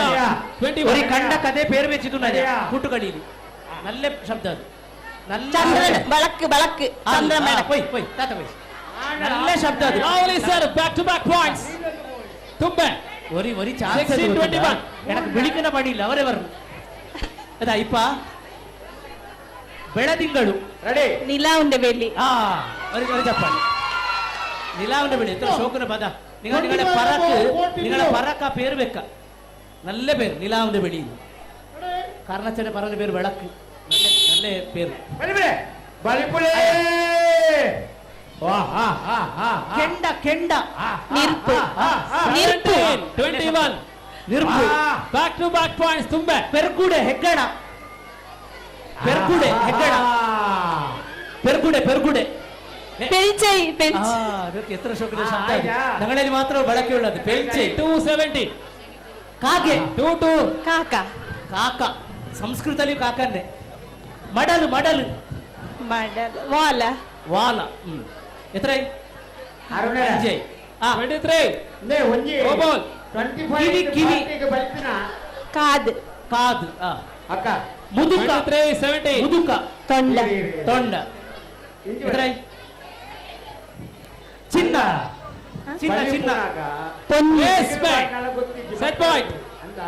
ಕಂಡ ಕತೆ ಪೇರು ಬೆಚ್ಚಿದ್ದು ಕೂಟುಗಳಿಲಿ ನಲ್ಲ ಶಬ್ದ ಅದು ನಲ್ಲ ಚಂದ್ರನ ಬಳಕ್ ಬಳಕ್ ಚಂದ್ರ ಮೇಡಮ್ ಪೊಯ್ ಪೊಯ್ ತಾತ ಪೊಯ್ ನಲ್ಲ ಶಬ್ದ ಅದು Lovely sir, back to back points. ತುಂಬೆ ಒರಿ ಒರಿ ಚಾನ್ಸ್ 16 21 எனக்கு ಬಿಳಿಕನ ಪಡಿಲ್ಲ ಅವರೇ ಬರ್ ಅದಾ ಇಪ್ಪ ಬೆಳದಿಂಗಳು ರೆಡಿ ನಿಲಾವುಂಡೆ ಬೆಳ್ಳಿ ಒರಿ ಒರಿ ಚಪ್ಪಾಳೆ ನಿಲಾವುಂಡೆ ಬೆಳ್ಳಿ ಎತ್ರ ಶೋಕನ ಪದ ನಿಂಗ ನಿಂಗಳ ಪರಕ್ ನಿಂಗಳ ಪರಕ പേര് വെക്ക നല്ല പേര് നിലാവിന്റെ വെളി കാരണച്ചന്റെ പറഞ്ഞ പേര് വിളക്ക് നല്ല നല്ല പേര് ಕೆಂಡ ಕೆಂಡ ನಿರ್ಪು ನಿರ್ಪು 21 ನಿರ್ಪು ಬ್ಯಾಕ್ ಟು ಬ್ಯಾಕ್ ಪಾಯಿಂಟ್ಸ್ ತುಂಬೆ ಪೆರ್ಗುಡೆ ಹೆಗ್ಗಣ ಪೆರ್ಗುಡೆ ಹೆಗ್ಗಣ ಪೆರ್ಗುಡೆ ಪೆರ್ಗುಡೆ ಪೆಲ್ಚೈ ಪೆಲ್ಚೈ ಅದಕ್ಕೆ ಎತ್ತರ ಶೋಕದ ಶಬ್ದ ನಗಳಲ್ಲಿ ಮಾತ್ರ ಬಳಕೆ ಉಳ್ಳದು ಪೆಲ್ಚೈ 270 ಕಾಗೆ 22 ಕಾಕ ಕಾಕ ಸಂಸ್ಕೃತದಲ್ಲಿ ಕಾಕನ್ನೇ ಮಡಲು ಮಡಲು ಮಡಲು ವಾಲ ವಾಲ ಎತ್ತರ ಅರುಣ ಅಂಜೈ 23 ನೇ ಒಂಜಿ ಬಾಲ್ 25 ಕಿವಿ ಬಲ್ತಿನ ಕಾದ್ ಕಾದ್ ಅಕ್ಕ ಮುದುಕ 23 70 ಮುದುಕ ತೊಂಡ ತೊಂಡ ಎತ್ತರ ಚಿನ್ನ ಚಿನ್ನ ಚಿನ್ನ ಪೊನ್ನು Yes, back. Set point. ಅಂತ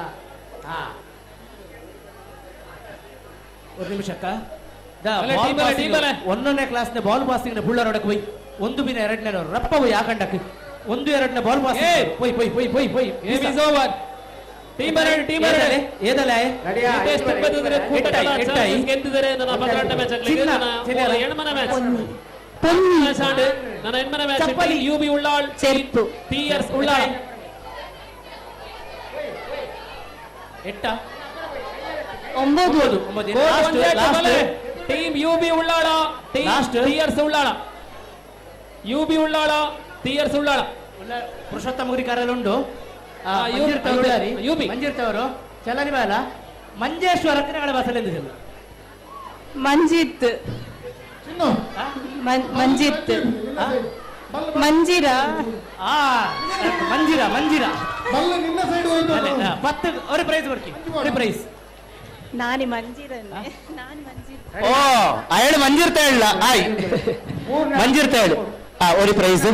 ಒಂದು ನಿಮಿಷಕ್ಕ ಒಂದೊಂದೇ ಕ್ಲಾಸ್ನ ಬಾಲ್ ಪಾಸಿಂಗ್ ಬುಳ್ಳರೊಡಕ್ಕೆ ಹೋಯ್ ಒಂದು ಬಿನ ಎರಡನೇ ರಪ್ಪ ಹೋಯ್ ಆಕಂಡಕ್ಕೆ ಒಂದು ಎರಡನೇ ಬಾಲ್ ಪಾಸಿಂಗ್ ಪೊಯ್ ಪೊಯ್ ಪೊಯ್ ಪೊಯ್ ಪೊಯ್ ಗೇಮ್ is over. Team ಎರಡು ಟೀಮ್ ಎರಡು ಏದಲೆ ಜಿತೇಶ್ ತುಂಬೆದಿದ್ರೆ ಕೂಟಗಳ ಚಾನ್ಸಸ್ ಗೆದ್ದಿದ್ದಾರೆ ನನ್ನ ಪದರಟ್ಟ ಮ್ಯಾಚ್ ಆಗಲಿ ನನ್ನ ಎಣ್ಮನ ಮ್ಯಾಚ್ ನನ್ನ ಎಣ್ಮನ ಮ್ಯಾಚ್ ಚಪ್ಪಲಿ. You B Ullal ಚೆರುಪು ಟಿಎಸ್ ಉಳ್ಳಾಲ್ ಎಟ್ಟ ಒಂಬತ್ತು ಒಂಬತ್ತು court last one team U B Ullal team Last. TS Ullal U B Ullal TS Ullal Purushottama ಗುರಿಕಾರಲ್ಲಿ ಉಂಡು you B. ಮಂಜಿರ್ತವರು ಚಲನಿ ಬಾಲ ಮಂಜೇಶ್ವರ ನಗಳ ಬಸಲೆಂದು ಚೆಲ್ಲ ಮಂಜಿತ್ ಮಂಜಿತ್ ಮಂಜಿರ ಆ ಮಂಜಿರ ಮಂಜಿರ ಬಲ್ಲ ನಿನ್ನ ಸೈಡ್ ಹೋಯ್ತು ಅಲ್ಲೇ, ಪತ್ತು ஒரு ಪ್ರೈಸ್ ಕೊಡ್ತಿ ஒரு ಪ್ರೈಸ್ ನಾನಿ ಮಂಜಿರನ್ನೇ ನಾನು ಮಂಜಿರ ಓ ಅಯಳು ಮಂಜಿರ್ತಾ ಹೇಳ ಆಯ್ ಮಂಜಿರ್ತಾ ಹೇಳು ಆ ഒരു ಪ್ರೈಸ್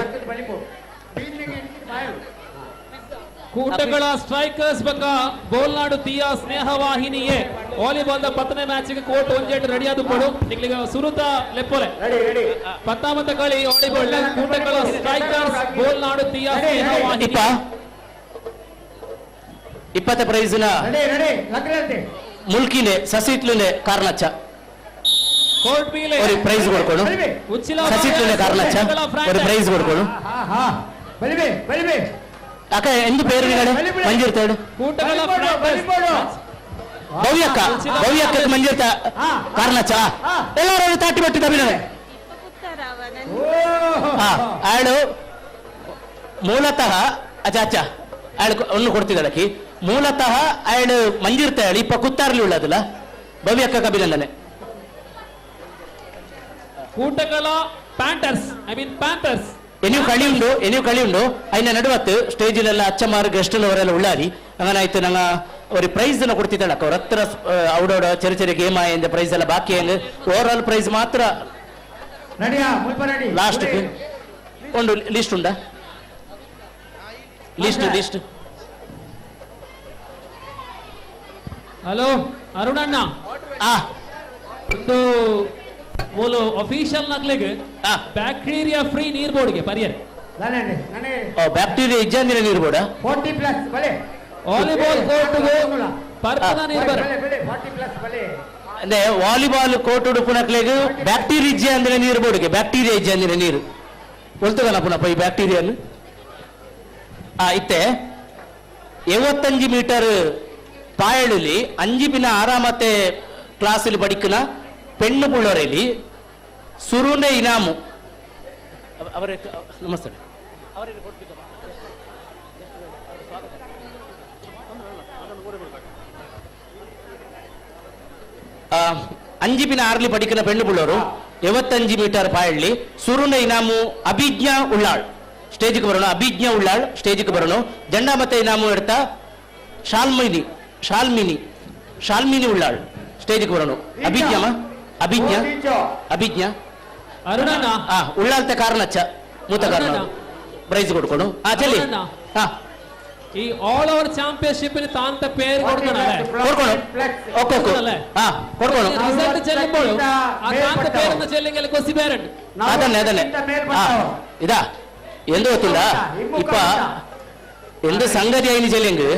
ಕೂಟಗಳ ಸ್ಟ್ರೈಕರ್ಸ್ ಬಕ್ಕ ಬೋಲ್ನಾಡು ತೀಯ ಸ್ನೇಹ ವಾಹಿನಿಯೇ ವಾಲಿಬಾಲ್ the ಪತ್ತನೇ ಮ್ಯಾಚ್ ಕೋರ್ಟ್ ಒಂಜೆಟ್ ರೆಡಿ ಆದು ಪಡು ನಿಗ್ಲಿಗ ಸುರುತ ಲೆಪ್ಪೊಲೆ ರೆಡಿ ರೆಡಿ ಪತ್ತಾಮತ್ತ ಕಳಿ ವಾಲಿಬಾಲ್ ಕೂಟಗಳ ಸ್ಟ್ರೈಕರ್ಸ್ ಬೋಲ್ನಾಡು ತೀಯ ಸ್ನೇಹ ವಾಹಿನಿ ಇಪ್ಪ ಇಪ್ಪತ್ತ ಪ್ರೈಸ್ನ ರೆಡಿ ರೆಡಿ ಲಗ್ನಂತೆ ಮುಲ್ಕಿನೆ ಸಸಿಟ್ಲುನೆ ಕಾರ್ಲಚ್ಚ ಕೋರ್ಟ್ ಮೇಲೆ ഒരു ಪ್ರೈಸ್ ಕೊಡ್ಕೊಡು ಉಚ್ಚಿಲ ಸಸಿಟ್ಲುನೆ ಕಾರ್ಲಚ್ಚ ഒരു ಪ್ರೈಸ್ ಕೊಡ್ಕೊಡು ಹಾ ಹಾ ಬಲಿಬೆ ಬಲಿಬೆ ಅಕ್ಕ ಎಂದು പേര് നിങ്ങള് ಮಂಜಿರ್ತೇಳು ಕೂಟಗಳ ಬಲಿಬೋಡು ಭವ್ಯಕ್ಕ ಭವ್ಯಕ್ಕ ಮಂಜಿರ್ತ ಕಾರ್ಲಚ್ಚ ಎಲ್ಲರೂ ತಾಟಿ ಬಟ್ಟಿದ ಅಭಿನಯ ಆಳು ಮೂಲತಃ ಅಚ್ಚ ಅಚ್ಚ ಆಳು ಒಂದು ಕೊಡ್ತಿದ್ದಾಳಕಿ ಮೂಲತಃ ಆಳು ಮಂಜಿರ್ತಾಳು ಇಪ್ಪ ಕುತ್ತಾರ್ಲಿ ಉಳ್ಳದಲ್ಲ ಭವ್ಯಕ್ಕ ಅಭಿನಂದನೆ ಕೂಟಗಳ ಪ್ಯಾಂಟರ್ಸ್ I mean panthers ಎನಿವು ಕಳಿ ಉಂಡು ಎನಿವು ಕಳಿ ಉಂಡು ಅಯ್ನ ನಡುವತ್ತು ಸ್ಟೇಜಿಲೆಲ್ಲ ಅಚ್ಚಮಾರು ಗೆಸ್ಟ್ ಅವರೆಲ್ಲ ಉಳ್ಳಾರಿ ಹಂಗನಾಯ್ತು ನಂಗ ಅವ್ರಿಗೆ ಪ್ರೈಸ್ ಅನ್ನ ಕೊಡ್ತಿದ್ದಾಳಕ್ಕ ಅವ್ರ ಹತ್ರ ಔಡೋಡ ಚೆರಿ ಚೆರಿ ಗೇಮ್ ಆಯಿಂದ ಪ್ರೈಸ್ ಎಲ್ಲ ಬಾಕಿ ಹೆಂಗ್ ಓವರ್ ಆಲ್ ಪ್ರೈಸ್ ಮಾತ್ರ ನಡಿಯಾ ಮುಲ್ಪ ನಡಿ ಲಾಸ್ಟ್ ಒಂದು ಲಿಸ್ಟ್ ಉಂಡಾ ಲಿಸ್ಟ್ ಲಿಸ್ಟ್ ಹಲೋ ಅರುಣಣ್ಣ ಆ ಒಂದು ಮೂಲು ಅಫಿಷಿಯಲ್ ನಕ್ಲೆಗ್ ಬ್ಯಾಕ್ಟೀರಿಯಾ ಫ್ರೀ ನೀರ್ ಬೋರ್ಡ್ಗೆ ಪರಿಯರ್ ಬ್ಯಾಕ್ಟೀರಿಯಾ ಇಜ್ಜಂದಿನ ನೀರು ಬೋಡ 40 ಪ್ಲಸ್ ಬಲೆ ವಾಲಿಬಾಲ್ ಕೋರ್ಟ್ ಪರ್ಪನ ನೀರ್ ಬರ 40 ಪ್ಲಸ್ ಬಲೆ ಅಂದ್ರೆ ವಾಲಿಬಾಲ್ ಕೋರ್ಟ್ ಉಡುಪುನಕ್ಲೆಗ್ ಬ್ಯಾಕ್ಟೀರಿಯಾ ಇಜ್ಜೆ ಅಂದ್ರೆ ನೀರು ಬೋರ್ಡ್ಗೆ ಬ್ಯಾಕ್ಟೀರಿಯಾ ಇಜ್ಜೆ ಅಂದಿನ ನೀರು ಒಲ್ತುಗನ ಪುನಪ್ಪ ಈ ಬ್ಯಾಕ್ಟೀರಿಯಾನು ಇತ್ತೆ 75 ಮೀಟರ್ ಪಾಯಳಲ್ಲಿ ಅಂಜಿಪಿನ ಆರಾಮತೆ ಕ್ಲಾಸಲ್ಲಿ ಬಡಿಕನ ಪೆಣ್ಣು ಪುಳ್ಳೋರಲ್ಲಿ ಸುರುನೆ ಇನಾಮು ಅವರ ನಮಸ್ತೆ ಅಂಜಿಪಿನ ಆರ್ಲಿ ಪಡಿಕನ ಪೆಣ್ಣು ಪುಳ್ಳೋರು 75 ಮೀಟರ್ ಪಾಯಳ್ಳಿ ಸುರುನೆ ಇನಾಮು ಅಭಿಜ್ಞಾ ಉಳ್ಳಾಳ್ ಸ್ಟೇಜ್ಗೆ ಬರೋಣ. ಅಭಿಜ್ಞಾ ಉಳ್ಳಾಳ್ ಸ್ಟೇಜ್ಗೆ ಬರೋಣ. ಜಂಡ ಮತ್ತೆ ಇನಾಮು എടുത്ത ಶಾಲ್ಮಿನಿ ಶಾಲ್ಮಿನಿ ಶಾಲ್ಮಿನಿ ಉಳ್ಳಾಳ್ ಸ್ಟೇಜ್ಗೆ ಬರೋಣ. ಅಭಿಜ್ಞಾಮ ಅಭಿಜ್ಞಾ ಅಭಿಜ್ಞಾ ಅರುಣಣ್ಣ ಉಳ್ಳಾಲ್ತೆ ಕಾರಣಚ್ಚ ಮೂತ ಕಾರಣ ಪ್ರೈಸ್ ಕೊಡ್ಕೊಡು. ಚಲಿ ಈ ಆಲ್ ಓವರ್ ಚಾಂಪಿಯನ್ಶಿಪ್ ತಾಂತ ಪೇರು ಕೊಡ್ಕೊಣ ಕೊಡ್ಕೊಡು ಓಕೆ ಓಕೆ ಕೊಡ್ಕೊಡು ರಿಸಲ್ಟ್ ಚೆಲ್ಲುമ്പോൾ ಆ ತಾಂತ പേരെന്ന് ചെല്ലെങ്കിൽ കൊസി പേരുണ്ട് അതന്നെ അതന്നെ ഇതാ എന്ത് ಗೊತ್ತಿಲ್ಲ ಇಪ್ಪ എന്ത് സംഗതി അതിന് ചെല്ലെങ്കിൽ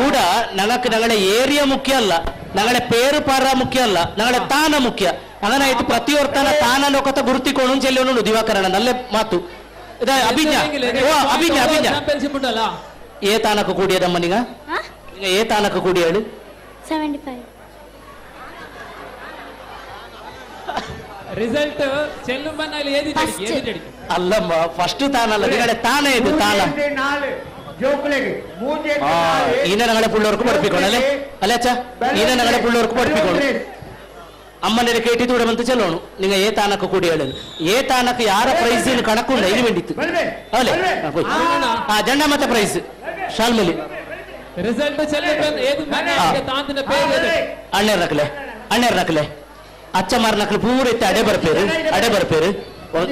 ಊಡ ನನക്ക് ഞങ്ങളുടെ ഏരിയ മുഖ്യ അല്ല, ഞങ്ങളുടെ പേര് പറ മുഖ്യ അല്ല, ഞങ്ങളുടെ താന മുഖ്യ. അങ്ങനെ ആയിട്ട് ಪ್ರತಿಯೊರ್ತನ ತಾನ ಲೋಕತ ಗುರುತಿಕೊಂಡು ಚೆಲ್ಲೋನು ದಿವಾಕರಣ ನಲ್ಲ ಮಾತು. ಇದ ಅಭಿಜ್ಞಾ ಓ ಅಭಿಜ್ಞಾ ಅಭಿಜ್ಞಾ ಚಾಂಪಿಯನ್ಶಿಪ್ ಉಂಟಲ್ಲ ಏ ತಾನಕ್ಕೆ ಕೂಡಿಯದಮ್ಮ ನಿಗ ಏ ತಾನಕ್ಕೆ ಕೂಡಿಯಾಳು 75 ರಿಸಲ್ಟ್ ಚೆಲ್ಲುಂಬನ್ನ ಇಲ್ಲಿ ಏದಿ ಏದಿ ಅಲ್ಲಮ್ಮ ಫಸ್ಟ್ ತಾನಲ್ಲ ನಿಗಡೆ ತಾನೇ ಇದು ತಾನ ಈನ ನಗಡೆ ಪುಳ್ಳೋರ್ಕು ಪಡ್ಪಿಕೊಂಡು ಅಲ್ಲೇ ಅಲ್ಲೇ ಅಚ್ಚ ಈನ ನಗಡೆ ಪುಳ್ಳೋರ್ಕು ಪಡ್ಪಿಕೊಂಡು ಅಮ್ಮನೇಲೆ ಕೇಟಿ ತೂಡ ಬಂತು ಚೆಲ್ಲೋಣು ನಿಂಗ ಏ ತಾನಕ್ಕೆ ಕೂಡಿ ಹೇಳಲು ಏ ತಾನಕ್ಕೆ ಯಾರ ಪ್ರೈಸ್ ಕಣಕ್ಕುಂಡ ಇಲ್ಲಿ ವೇಂಡಿತ್ತು ಅಲ್ಲೇ ಜಂಡ ಮತ್ತೆ ಪ್ರೈಸ್ ಶಾಲ್ಮಲಿ ರಿಸಲ್ಟ್ ಚೆಲ್ಲುಂಬನ್ ಏದು ತಾಂತಿನ പേര് ಅಣ್ಣರ್ ನಕಲೆ ಅಣ್ಣರ್ ನಕಲೆ ಅಚ್ಚಮಾರ್ ನಕಲು ಪೂರ ಇತ್ತೆ ಅಡೆ ಬರ್ಪೇರು ಅಡೆ ಬರ್ಪೇರು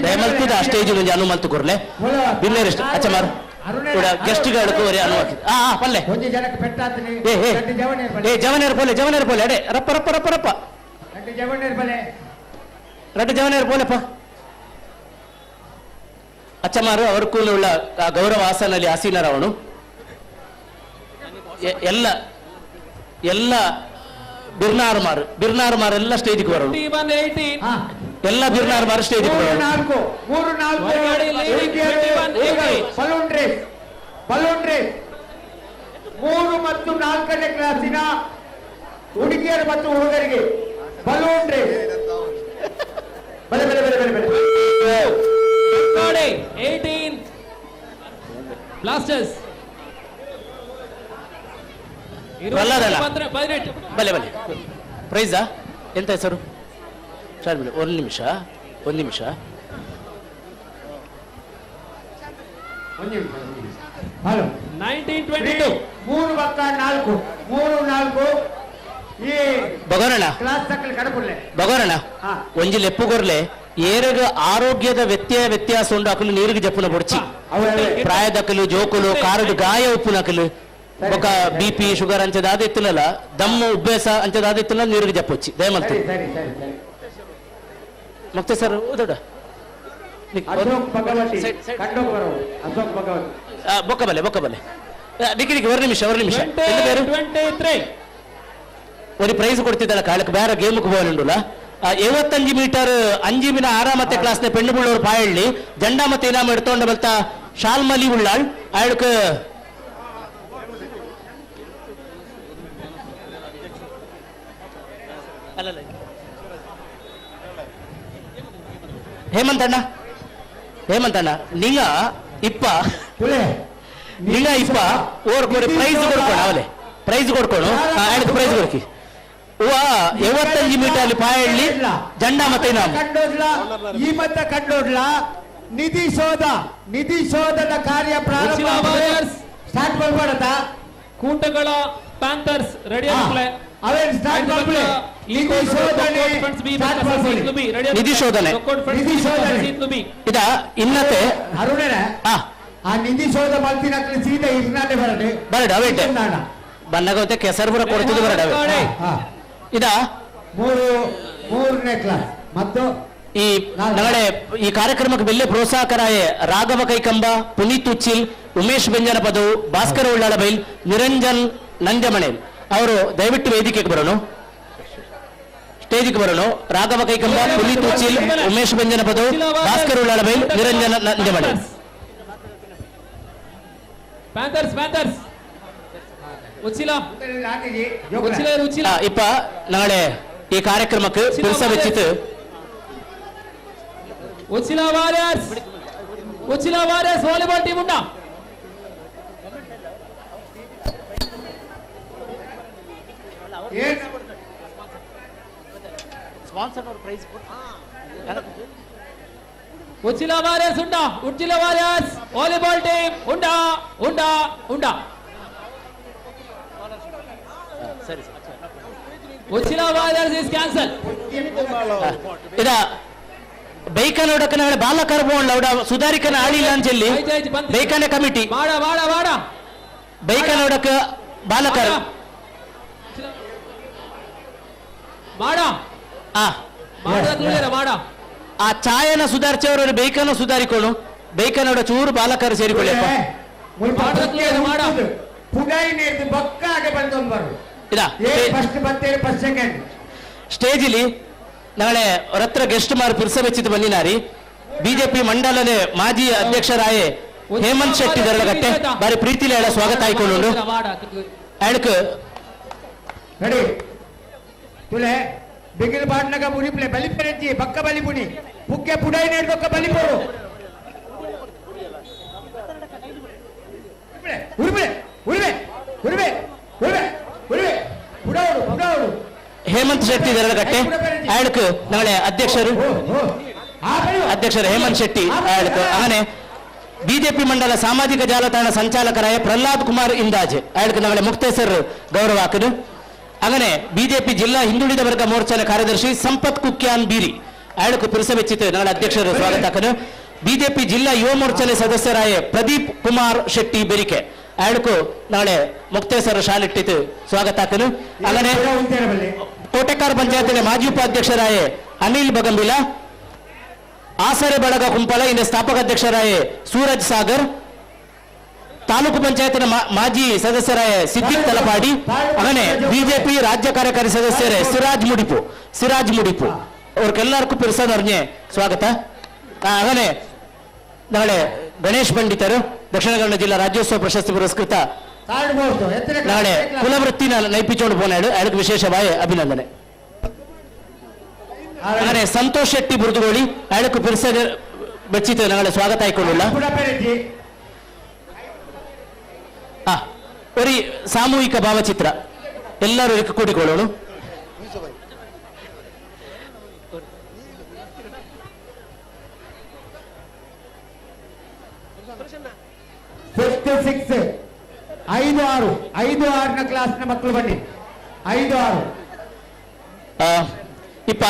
ದಯಮಲ್ತಿದ ಆ ಸ್ಟೇಜ್ ಒಂಜಿ ಅನು ಮಲ್ತು ಕೊರ್ಲೆ ಬಿನ್ನೇರ್ ಇಷ್ಟ ಅಚ್ಚಮಾರ್ ಕೂಡ ಗೆಸ್ಟ್ ಗಾಡಕು ಒರಿ ಅನು ಹಾಕಿದ್ ಆ ಪಲ್ಲೆ ಏ ಏ ಏ ಜವನೇರ್ ಪೋಲೆ ಜವನೇರ್ ಪೋಲೆ ಅಡೆ ರಪ್ಪ ರಪ್ಪ ರಪ್ಪ ರಪ್ಪ ರಡ್ಡು ಜವನೇರ್ ಪೋಲೆಪ್ಪ ಅಚ್ಚಮಾರು ಅವರ್ಕೂ ಉಳ್ಳ ಗೌರವ ಆಸನಲ್ಲಿ ಆಸೀನರವನು ಎಲ್ಲ ಎಲ್ಲ ಬಿರ್ನಾರ್ ಮಾರು ಬಿರ್ನಾರ್ ಮಾರು ಎಲ್ಲ ಸ್ಟೇಜ್ಗೆ ಬರೋಣ ಎಲ್ಲ ಬಿರ್ನಾರ್ ಮಾರು ಸ್ಟೇಜ್ಗೆ ಬರೋಣ. 3 4 ಬಲೂನ್ ರೇಸ್ ಬಲೂನ್ ರೇಸ್ 3 ಮತ್ತು 4ನೇ ಕ್ಲಾಸಿನ ಹುಡುಗಿಯರು ಮತ್ತು ಹುಡುಗರಿಗೆ ಬಲೂನ್ ರೇಸ್. ಬಲೆ ಬಲೆ ಬಲೆ ಬಲೆ ಬಲೆ 18 ಬ್ಲಾಸ್ಟರ್ಸ್ ಬಲೆ ಬಲೆ ಪ್ರೈಸಾ ಎಂತ ಹೆಸರು ಸರ್ ಒಂದು ನಿಮಿಷ ಒಂದು ನಿಮಿಷ ಹಲೋ 1922 3 ಪಕ್ಕ 4 3 4 ಈ ಬಗೋರಣ ಕ್ಲಾಸ್ ತಕ್ಕಲ್ ಕಡಪುಲ್ಲೆ ಬಗೋರಣ ಒಂಜಿ ಲೆಪ್ಪುಗೊರ್ಲೆ ಏರಗ ಆರೋಗ್ಯದ ವ್ಯತ್ಯಯ ವ್ಯತ್ಯಾಸ ಉಂಡು ಅಕಲು ನೀರಿಗೆ ಜಪ್ಪುನ ಬೊಡ್ಚಿ ಪ್ರಾಯದಕಲು ಜೋಕುಲು ಕಾರಡು ಗಾಯ ಉಪ್ಪುನಕಲು ఒక ಬಿಪಿ ಶುಗರ್ ಅಂಚದಾದ ಇತ್ತಿನಲ್ಲ ದಮ್ಮು ಉಬ್ಬೇಸ ಅಂಚದಾದ ಇತ್ತಿನ ನೀರಿಗೆ ಜಪ್ಪೊಚ್ಚಿ ದಯಮಲ್ತು ಮತ್ತೆ ಸರ್ ಓದೋಡ ಅಶೋಕ್ ಭಗವತಿ ಅಶೋಕ್ ಭಗವತಿ ಬೊಕ್ಕ ಬಲೆ ಬೊಕ್ಕ ಬಲೆ ದಿಕ್ಕಿ ದಿಕ್ಕಿ ಒಂದು ನಿಮಿಷ ಒಂದು ನಿಮಿಷ 23 ಒಂದು ಪ್ರೈಸ್ ಕೊಡ್ತಿದ್ದಲ್ಲ ಕಾಲಕ್ಕೆ ಬೇರೆ ಗೇಮ್ಗೆ ಹೋಗಲುಂಡುಲ್ಲ 75 ಮೀಟರ್ ಅಂಜಿಮಿನ ಆರಾಮತ್ತೆ ಕ್ಲಾಸ್ನ ಪೆಣ್ಣು ಬುಳ್ಳೋರು ಪಾಯಳ್ಳಿ ಜಂಡ ಮತ್ತೆ ಇನಾಮ ಎಡ್ತೊಂಡ ಬಲ್ತ ಶಾಲ್ಮಲಿ ಉಳ್ಳಾಳ್ ಆಯ್ಕ ಹೇಮಂತಣ್ಣ ಹೇಮಂತಣ್ಣ ನಿಂಗ ಇಪ್ಪ ನಿಂಗ ಇಪ್ಪ ಓರ್ ಕೋರಿ ಪ್ರೈಸ್ ಕೊಡ್ಕೊಣ ಅವಲೆ ಪ್ರೈಸ್ ಕೊಡ್ಕೊಣ ಆಯ್ತು ಪ್ರೈಸ್ ಕೊಡ್ಕಿ ಹೂವ 75 ಮೀಟರ್ ಪಾಯಳ್ಳಿ ಜಂಡ ಮತ್ತೆ ಇನಾಮ ಕಂಡೋಡ್ಲ ಈ ಮತ್ತ ಕಂಡೋಡ್ಲ ನಿಧಿ ಶೋಧ ನಿಧಿ ಶೋಧದ ಕಾರ್ಯ ಪ್ರಾರಂಭ ಸ್ಟಾರ್ಟ್ ಮಾಡ್ಬೇಡತ ಕೂಟಗಳ ಪ್ಯಾಂಥರ್ಸ್ ರೆಡಿ ಆಗ್ಲೇ ಅವೇನ್ ಸ್ಟಾರ್ಟ್ ಮಾಡ್ಬಿಡಿ ನಿಧಿ ಶೋಧನೆ ನಿಧಿ ಶೋಧನೆ ನಿಧಿ ಶೋಧನೆ ಇದ ಇನ್ನತೆ ಅರುಣನ ಆ ನಿಧಿ ಶೋಧ ಮಲ್ತಿನ ಸೀದಾ ಇರ್ನಾನೆ ಬರಡೆ ಬರಡ ಅವೇಟೆ ಬನ್ನಗಂತೆ ಕೆಸರು ಬರ ಕೊಡ್ತಿದ್ದು ಬರಡ ಇದ 3 3ನೇ ಕ್ಲಾಸ್ ಮತ್ತು ಈ ನಾಳೆ ಈ ಕಾರ್ಯಕ್ರಮಕ್ಕೆ ಬೆಲ್ಲೆ ಪ್ರೋತ್ಸಾಹಕರಾಯ ರಾಘವ ಕೈಕಂಬ, ಪುನೀತ್ ಉಚ್ಚಿಲ್, ಉಮೇಶ್ ಬೆಂಜನ ಪದವು, ಭಾಸ್ಕರ ಉಳ್ಳಾಳ ಬೈಲ್, ನಿರಂಜನ್ ನಂಜಮಣೆ ಅವರು ದಯವಿಟ್ಟು ವೇದಿಕೆಗೆ ಬರೋಣ, ಸ್ಟೇಜಿಗೆ ಬರೋಣ. ರಾಘವ ಕೈಕಂಬ, ಪುನೀತ್ ಉಚ್ಚಿಲ್, ಉಮೇಶ್ ಬೆಂಜನ ಪದವು, ಭಾಸ್ಕರ ಉಳ್ಳಾಳ ಬೈಲ್, ನಿರಂಜನ್ ನಂಜಮಣೆ. Panthers panthers Uchila Uchila Uchila. ಇಪ್ಪ ನಾಳೆ ಈ ಕಾರ್ಯಕ್ರಮಕ್ಕೆ ಪುರುಷ ವೆಚ್ಚಿತು Uchila warriors, Uchila warriors volleyball team ಉಂಟಾ? ಉಚ್ಚಿಲ ವಾರಿಯರ್ಸ್ ಉಂಟಾ? ಉಚ್ಚಿಲ ವಾರಿಯರ್ಸ್ ವಾಲಿಬಾಲ್ ಟೀಮ್ ಉಂಟಾ? ಉಂಟಾ ಉಂಟಾ? ಸರಿ. Uchila warriors is cancel. ಇದ ಬೈಕನ ಬಾಲಕರ ಬೋಂಡ್ ಸುಧಾರಿಕನ ಆಳಿಲ್ಲ ಅಂಚೆಲ್ಲಿ ಬೈಕನ ಕಮಿಟಿ ಬಾಡ ಬಾಡ ಬಾಡ ಬೈಕನೋಡಕ ಬಾಲಕರ ಬಾಡ ಬಾಡ ಆ ಛಾಯನ ಸುಧಾರಿಸವರು ಬೈಕನ ಸುಧಾರಿಕೊಳ್ಳು, ಬೈಕನೋಡ ಚೂರು ಬಾಲಕರು ಸೇರಿಕೊಳ್ಳಿ. ಸ್ಟೇಜಿಲಿ ನಾಳೆ ರತ್ರ ಗೆಸ್ಟ್ ಮಾರು ಪುರುಷ ವೆಚ್ಚಿದ ಬಂದಿನಾರಿ ಬಿಜೆಪಿ ಮಂಡಲದ ಮಾಜಿ ಅಧ್ಯಕ್ಷರಾಯೇ ಹೇಮಂತ್ ಶೆಟ್ಟಿ ದರಳಗಟ್ಟೆ ಬಾರಿ ಪ್ರೀತಿಲಿ ಹೇಳ ಸ್ವಾಗತ ಆಯ್ಕೊಂಡು ಹೇಳಕ್ ರೆಡಿ ತುಲೆ ಬಿಗಿಲ್ ಬಾಡ್ನಗ ಮುರಿಪ್ಲೆ ಬಲಿಪೆರೆಜ್ಜಿ ಬಕ್ಕ ಬಲಿಪುಣಿ ಪುಕ್ಕೆ ಪುಡೈ ನೇಡ್ಬಕ್ಕ ಬಲಿಪೋಡು ಉರುಬೆ ಉರುಬೆ ಉರುಬೆ ಉರುಬೆ ಉರುಬೆ ಪುಡೌಡು ಪುಡೌಡು. ಹೇಮಂತ್ ಶೆಟ್ಟಿ ದರಳಗಟ್ಟೆ ಆಳಕ್ ನಾಳೆ ಅಧ್ಯಕ್ಷರು ಹೇಮಂತ್ ಶೆಟ್ಟಿ ಆಳಕ್ ಆನೆ ಬಿಜೆಪಿ ಮಂಡಲ ಸಾಮಾಜಿಕ ಜಾಲತಾಣ ಸಂಚಾಲಕರಾಯ ಪ್ರಹ್ಲಾದ್ ಕುಮಾರ್ ಇಂದಾಜೆ ಆಳಕ್ ನಾಳೆ ಮುಕ್ತೇಸರ್ ಗೌರವ ಹಾಕದು. അങ്ങനെ ಬಿಜೆಪಿ ಜಿಲ್ಲಾ ಹಿಂದುಳಿದ ವರ್ಗ ಮೋರ್ಚಾದ ಕಾರ್ಯದರ್ಶಿ ಸಂಪತ್ ಕುಕ್ಯಾನ್ ಬೀರಿ ಆಳಕ್ ಪುರುಷ ವೆಚ್ಚಿತು ನಾಳೆ ಅಧ್ಯಕ್ಷರು ಸ್ವಾಗತ ಹಾಕನು. ಬಿಜೆಪಿ ಜಿಲ್ಲಾ ಯುವ ಮೋರ್ಚಾದ ಸದಸ್ಯರಾಯ ಪ್ರದೀಪ್ ಕುಮಾರ್ ಶೆಟ್ಟಿ ಬೆರಿಕೆ ಆಳಕು ನಾಳೆ ಮುಕ್ತೇಸರ ಶಾಲಿಟ್ಟಿತು ಸ್ವಾಗತ ಹಾಕನು. അങ്ങനെ ಕೋಟೆಕಾರ ಪಂಚಾಯತಿನ ಮಾಜಿ ಉಪಾಧ್ಯಕ್ಷರಾಯ ಅನಿಲ್ ಬಗಂಬಿಲ, ಆಸರೆ ಬಳಗ ಕುಂಪಲ ಇನ್ನು ಸ್ಥಾಪಕ ಅಧ್ಯಕ್ಷರಾಯ ಸೂರಜ್ ಸಾಗರ್, ತಾಲೂಕು ಪಂಚಾಯತಿನ ಮಾಜಿ ಸದಸ್ಯರಾಯ ಸಿದ್ದಿಕ್ ತಲಪಾಡಿ, അങ്ങനെ ಬಿಜೆಪಿ ರಾಜ್ಯ ಕಾರ್ಯಕಾರಿ ಸದಸ್ಯರೇ ಸಿರಾಜ್ ಮುಡಿಪು, ಸಿರಾಜ್ ಮುಡಿಪು ಅವ್ರಿಗೆಲ್ಲರಿಗೂ ಪಿರ್ಸದವ್ರನ್ನೇ ಸ್ವಾಗತ. അങ്ങനെ ನಾಳೆ ಗಣೇಶ್ ಪಂಡಿತರು ದಕ್ಷಿಣ ಕನ್ನಡ ಜಿಲ್ಲಾ ರಾಜ್ಯೋತ್ಸವ ಪ್ರಶಸ್ತಿ ಪುರಸ್ಕೃತ ನಾಳೆ ಕುಲವೃತ್ತಿನ ನೈಪಿಚೋಡು ಪೋನಾಡು ಅದಕ್ಕೆ ವಿಶೇಷವಾಯ ಅಭಿನಂದನೆ. അങ്ങനെ ಸಂತೋಷ್ ಶೆಟ್ಟಿ ಬುರುದುಗೋಳಿ ಅದಕ್ಕೆ ಪಿರ್ಸ ಬೆಚ್ಚಿತ ನಾಳೆ ಸ್ವಾಗತ ಆಯ್ಕೊಳ್ಳಿಲ್ಲ. ಒರಿ ಸಾಮೂಹಿಕ ಭಾವಚಿತ್ರ ಎಲ್ಲರೂ ಕೂಡಿಕೊಳ್ಳೋಣ. ಫಿಫ್ತ್ ಸಿಕ್ಸ್ ಐದು ಆರು ಐದು ಆರನ ಕ್ಲಾಸ್ನ ಮಕ್ಕಳು ಬನ್ನಿ. 5 6 ಇಪ್ಪ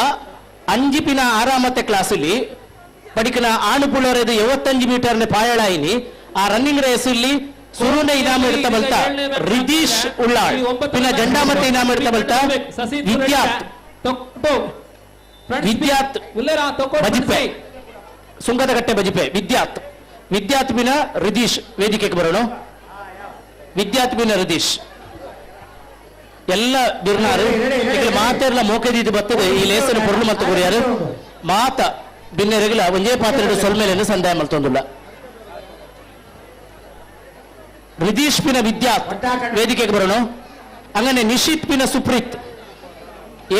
ಅಂಜಿಪಿನ ಆರಾಮತ್ತೆ ಕ್ಲಾಸಲ್ಲಿ ಪಡಿಕನ ಆಣುಪುಳ್ಳರದು 75 ಮೀಟರ್ನ ಪಾಯಳಾಯಿನಿ ಆ ರನ್ನಿಂಗ್ ರೇಸ್ ಇಲ್ಲಿ ಸುರುನೆ ಇನಾಮ ಇಡ್ತಾ ಬಲ್ತ ರಿದೀಶ್ ಉಳ್ಳಾಳ್, ಪಿನ್ನ ಜಂಡಾಮತ್ತೆ ಇನಾಮ ಇಡ್ತಾ ಬಲ್ತ ವಿದ್ಯಾತ್ ವಿದ್ಯಾತ್ ಬಜಿಪೆ ಸುಂಕದಕಟ್ಟೆ ಬಜಿಪೆ ವಿದ್ಯಾತ್ ವಿದ್ಯಾತ್ ಪಿನ ರಿದೀಶ್ ವೇದಿಕೆಗೆ ಬರೋಣ. ವಿದ್ಯಾತ್ ಪಿನ ರಿದೀಶ್ ಎಲ್ಲ ಬಿರ್ನಾರು ಮಾತೆರ್ಲ ಮೋಕೆದೀದು ಬರ್ತದೆ ಈ ಲೇಸನ ಪೊರ್ಲು ಮತ್ತು ಗುರಿಯಾರು ಮಾತ ಬಿನ್ನೆರಗಿಲ ಒಂಜೇ ಪಾತ್ರೆ ಸೊಲ್ಮೇಲೆ ಸಂದಾಯ ಮಲ್ತೊಂದುಲ್ಲ. ರಿದೀಶ್ ಪಿನ ವಿದ್ಯಾತ್ ವೇದಿಕೆಗೆ ಬರೋಣ. ಹಂಗನೆ ನಿಶಿತ್ ಪಿನ ಸುಪ್ರೀತ್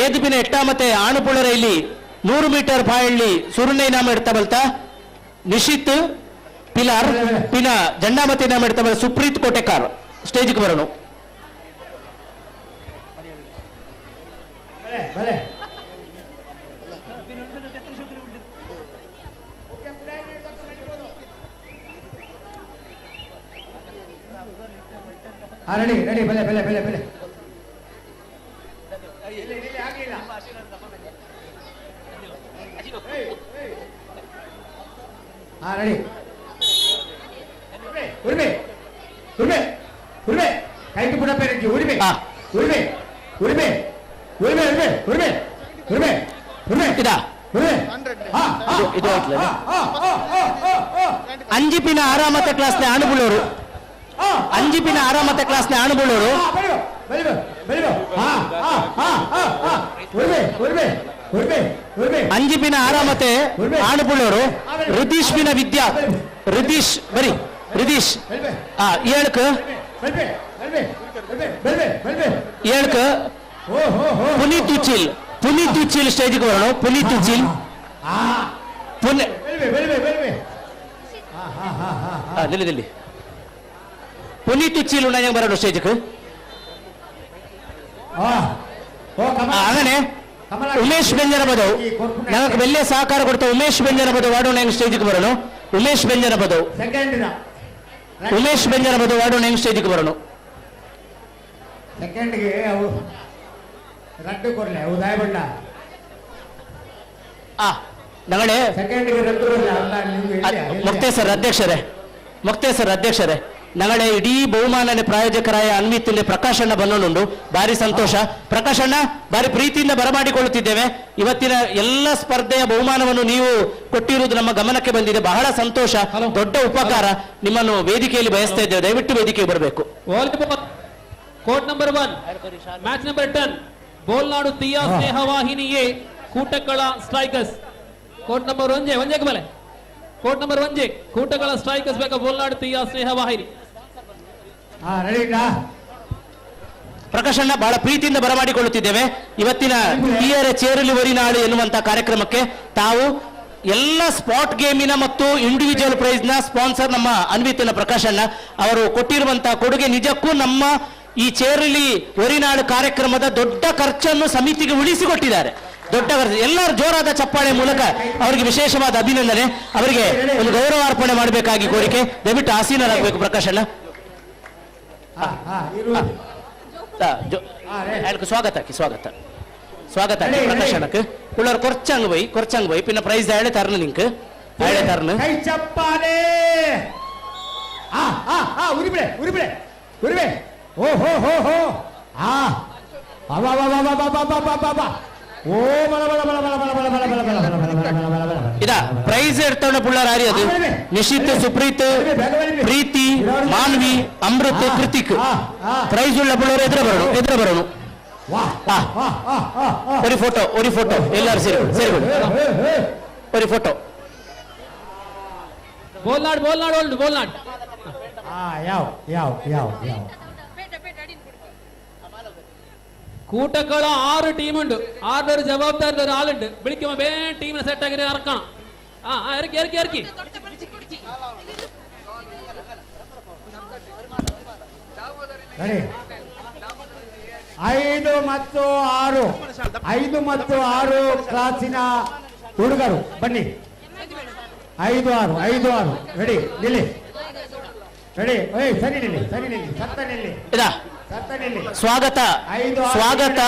ಏದು ಪಿನ ಎಟ್ಟಾಮತ್ತೆ ಆಣುಪುಳರ ಇಲ್ಲಿ 100 ಮೀಟರ್ ಪಾಯಳ್ಳಿ ಸುರುನೆ ಇನಾಮ ಇಡ್ತಾ ಬಲ್ತ ನಿಶಿತ್ ಪಿಲಾರ್ ಪಿನ ಜಂಡಾಮತಿ ಇನಾಮ ಇಡ್ತಾ ಬಲ್ತ ಸುಪ್ರೀತ್ ಕೋಟೆಕಾರ್ ಸ್ಟೇಜ್ಗೆ ಬರೋಣ. ರೆಡಿ ರೆಡಿ ಬಲೆ ಬಲೆ ಬಲೆ ಬಲೆ ರೆಡಿ ಉರ್ಮೆ ಉರ್ಮೆ ಉರ್ಮೆ ಕೈಗೆ ಪುಡ ಪೇರಜ್ಜಿ ಉರ್ಮೆ ಉರ್ಮೆ ಉರ್ಮೆ ಉರ್ಮೆ ಉರ್ಮೆ ಉರ್ಮೆ ಉರ್ಮೆ ಉರ್ಮೆ ಇದಾ ಇದು ಆಯ್ತಲ್ಲ ಅಂಜಿಪಿನ ಆರಾಮತ ಕ್ಲಾಸ್ನ ಆಣುಬುಳ್ಳೋರು, ಅಂಜಿಪಿನ ಆರಾಮತ ಕ್ಲಾಸ್ನ ಆಣುಬುಳ್ಳೋರು. ಅಂಜಿಪಿನ ಆರಾಮತೆ ಆಣುಬುಳ್ಳೋರು ರಿತೀಶ್ ಪಿನ ವಿದ್ಯಾ, ರಿತೀಶ್ ಬರಿ ರಿತೀಶ್. ಏಳ್ಕ ಏಳ್ಕ ಪುನೀತ್ ಉಚ್ಚಿಲ್, ಪುನೀತ್ ಉಚ್ಚಿಲ್ ಸ್ಟೇಜ್ಗೆ ಬರೋಣ. ಪುನೀತ್ ಉಚ್ಚಿಲ್ ನಿಲ್ಲಿ ನಿಲ್ಲಿ ಪುನೀತ್ ಉಚ್ಚಿಲ್ ಉಣ್ಣ ಬರೋಣ ಸ್ಟೇಜ್ಗೆ. അങ്ങനെ ಉಮೇಶ್ ಬೆಂಜನ ಬದವು ನಮಗೆ ಬೆಲ್ಲೆ ಸಹಕಾರ ಕೊಡ್ತಾ ಉಮೇಶ್ ಬೆಂಜನ ಬದವು ವಾಡೋಣ ಹೆಂಗ್ ಸ್ಟೇಜ್ಗೆ ಬರೋಣ. ಉಮೇಶ್ ಬೆಂಜನ ಬದವು, ಉಮೇಶ್ ಬೆಂಜನ ಬದವು ವಾಡೋಣ ಹೆಂಗ್ ಸ್ಟೇಜ್ಗೆ ಬರೋಣ. ಸೆಕೆಂಡ್ಗೆ ಅವು ರಡ್ಡು ಕೊಡ್ಲೆ ಅವು ದಾಯಬಣ್ಣ. ನಗಳೆ ಸೆಕೆಂಡ್ಗೆ ರಡ್ಡು ಕೊಡ್ಲೆ ಮೊಕ್ತೇಸರ್ ಅಧ್ಯಕ್ಷರೇ, ಮೊಕ್ತೇಸರ್ ಅಧ್ಯಕ್ಷರೇ, ನಗಳೆ ಇಡೀ ಬಹುಮಾನನೆ ಪ್ರಾಯೋಜಕರಾಯ ಅನ್ವಿತಿಂದೆ ಪ್ರಕಾಶಣ್ಣ ಬನ್ನೋನುಂಡು. ಭಾರಿ ಸಂತೋಷ ಪ್ರಕಾಶಣ್ಣ, ಭಾರಿ ಪ್ರೀತಿಯಿಂದ ಬರಮಾಡಿಕೊಳ್ಳುತ್ತಿದ್ದೇವೆ. ಇವತ್ತಿನ ಎಲ್ಲ ಸ್ಪರ್ಧೆಯ ಬಹುಮಾನವನ್ನು ನೀವು ಕೊಟ್ಟಿರುವುದು ನಮ್ಮ ಗಮನಕ್ಕೆ ಬಂದಿದೆ, ಬಹಳ ಸಂತೋಷ, ದೊಡ್ಡ ಉಪಕಾರ. ನಿಮ್ಮನ್ನು ವೇದಿಕೆಯಲ್ಲಿ ಬಯಸ್ತಾ ಇದ್ದೇವೆ, ದಯವಿಟ್ಟು ವೇದಿಕೆಗೆ ಬರಬೇಕು. Court number 1, match number 10, Bolnadu Thiya Sneha Vahini A, Koottakala strikers. Court number 1 ಒಂಜೆಗೆ ಮೇಲೆ ಕೋರ್ಟ್ ನಂಬರ್ 1 ಕೂಟಕಳ ಸ್ಟ್ರೈಕರ್ಸ್ ಬೇಕಾ ಬೋಲ್ನಾಡು ತಿಯಾ ಸ್ನೇಹ ವಾಹಿನಿ. ಪ್ರಕಾಶಣ್ಣ ಬಹಳ ಪ್ರೀತಿಯಿಂದ ಬರಮಾಡಿಕೊಳ್ಳುತ್ತಿದ್ದೇವೆ. ಇವತ್ತಿನ ತೀಯರ ಚೇರಲಿ ಒರಿನಾಳು ಎನ್ನುವಂತಹ ಕಾರ್ಯಕ್ರಮಕ್ಕೆ ತಾವು ಎಲ್ಲ ಸ್ಪಾಟ್ ಗೇಮಿನ ಮತ್ತು ಇಂಡಿವಿಜುವಲ್ ಪ್ರೈಸ್ ನ ಸ್ಪಾನ್ಸರ್ ನಮ್ಮ ಅನ್ವಿತಿನ ಪ್ರಕಾಶಣ್ಣ ಅವರು ಕೊಟ್ಟಿರುವಂತಹ ಕೊಡುಗೆ ನಿಜಕ್ಕೂ ನಮ್ಮ ಈ ಚೇರಲಿ ಒರಿನಾಳು ಕಾರ್ಯಕ್ರಮದ ದೊಡ್ಡ ಖರ್ಚನ್ನು ಸಮಿತಿಗೆ ಉಳಿಸಿಕೊಟ್ಟಿದ್ದಾರೆ. ದೊಡ್ಡ ಖರ್ಚು. ಎಲ್ಲರೂ ಜೋರಾದ ಚಪ್ಪಾಳೆ ಮೂಲಕ ಅವರಿಗೆ ವಿಶೇಷವಾದ ಅಭಿನಂದನೆ, ಅವರಿಗೆ ಒಂದು ಗೌರವಾರ್ಪಣೆ ಮಾಡಬೇಕಾಗಿ ಕೋರಿಕೆ. ದಯವಿಟ್ಟು ಆಸೀನರಾಗಬೇಕು ಪ್ರಕಾಶಣ್ಣ. ಸ್ವಾಗತ ಸ್ವಾಗತ ಸ್ವಾಗತ ಪ್ರಕಾಶಣ್ಣಕ್ಕೆ. ಉಳ್ಳವರು ಕೊರ್ಚಂಗ್ ಬೈ, ಕೊರ್ಚಂಗ್ ಬೈ, ಪಿನ್ನ ಪ್ರೈಸ್ ಹೇಳೆ ತರನು ನಿಂಕ್ ಹೇಳೆ ತರನು. ಕೈ ಚಪ್ಪಾಳೆ. ಆ ಆ ಆ ಉರಿಬಿಡೆ ಉರಿಬಿಡೆ ಉರಿಬೆ. ಓ ಹೋ ಹೋ ಹೋ ಆ ಅವ ಅವ ಅವ ಅವ ಅವ ಅವ ಅವ ಓ ಬಲ ಬಲ ಬಲ ಬಲ ಬಲ ಬಲ ಬಲ ಬಲ ಬಲ ಬಲ ಬಲ ಬಲ ಬಲ ಬಲ. ಇದಾ ಪ್ರೈಸ್ ಎಡ್ತವನ ಪುಳ್ಳಾರ ಆರಿ ಅದು ನಿಶಿತ್, ಸುಪ್ರೀತ್, ಪ್ರೀತಿ, ಮಾನ್ವಿ, ಅಮೃತ್, ಕೃತಿಕ್. ಪ್ರೈಸ್ ಉಳ್ಳ ಪುಳ್ಳವರು ಎದುರ ಬರೋಣ, ಎದುರ ಬರೋಣ. ഒരു ഫോട്ടോ, ഒരു ഫോട്ടോ എല്ലാവരും ಸೇರಿ ಸೇರಿಕೊಳ್ಳಿ, ഒരു ഫോട്ടോ. ಬೋಲ್ನಾಡ್ ಬೋಲ್ನಾಡ್ ಓಲ್ಡ್ ಬೋಲ್ನಾಡ್. ಯಾವ ಯಾವ ಯಾವ ಯಾವ ಕೂಟಗಳ 6 ಟೀಮ್ ಉಂಟು, ಆರ್ನೂರು ಜವಾಬ್ದಾರಿ ಆಳುಂಟು. ಬೆಳಿಗ್ಗೆ ಬೇ ಟೀಮ್ ಸೆಟ್ ಆಗಿ ಅರ್ಕಣ. ಇರಕಿ ಇರಕಿ ಇರಕಿ. 5 ಮತ್ತು 6, 5 ಮತ್ತು 6 ಕ್ಲಾಸಿನ ಹುಡುಗರು ಬನ್ನಿ. 5 6 5 6 ರೆಡಿ ನಿಲ್ಲಿ, ರೆಡಿ. ಏಯ್ ಸರಿ ನಿಲ್ಲಿ, ಸರಿ ನಿಲ್ಲಿ, ಸತ್ತ ನಿಲ್ಲಿ, ಸತ್ತ ನಿಲ್ಲಿ. ಸ್ವಾಗತ ಸ್ವಾಗತ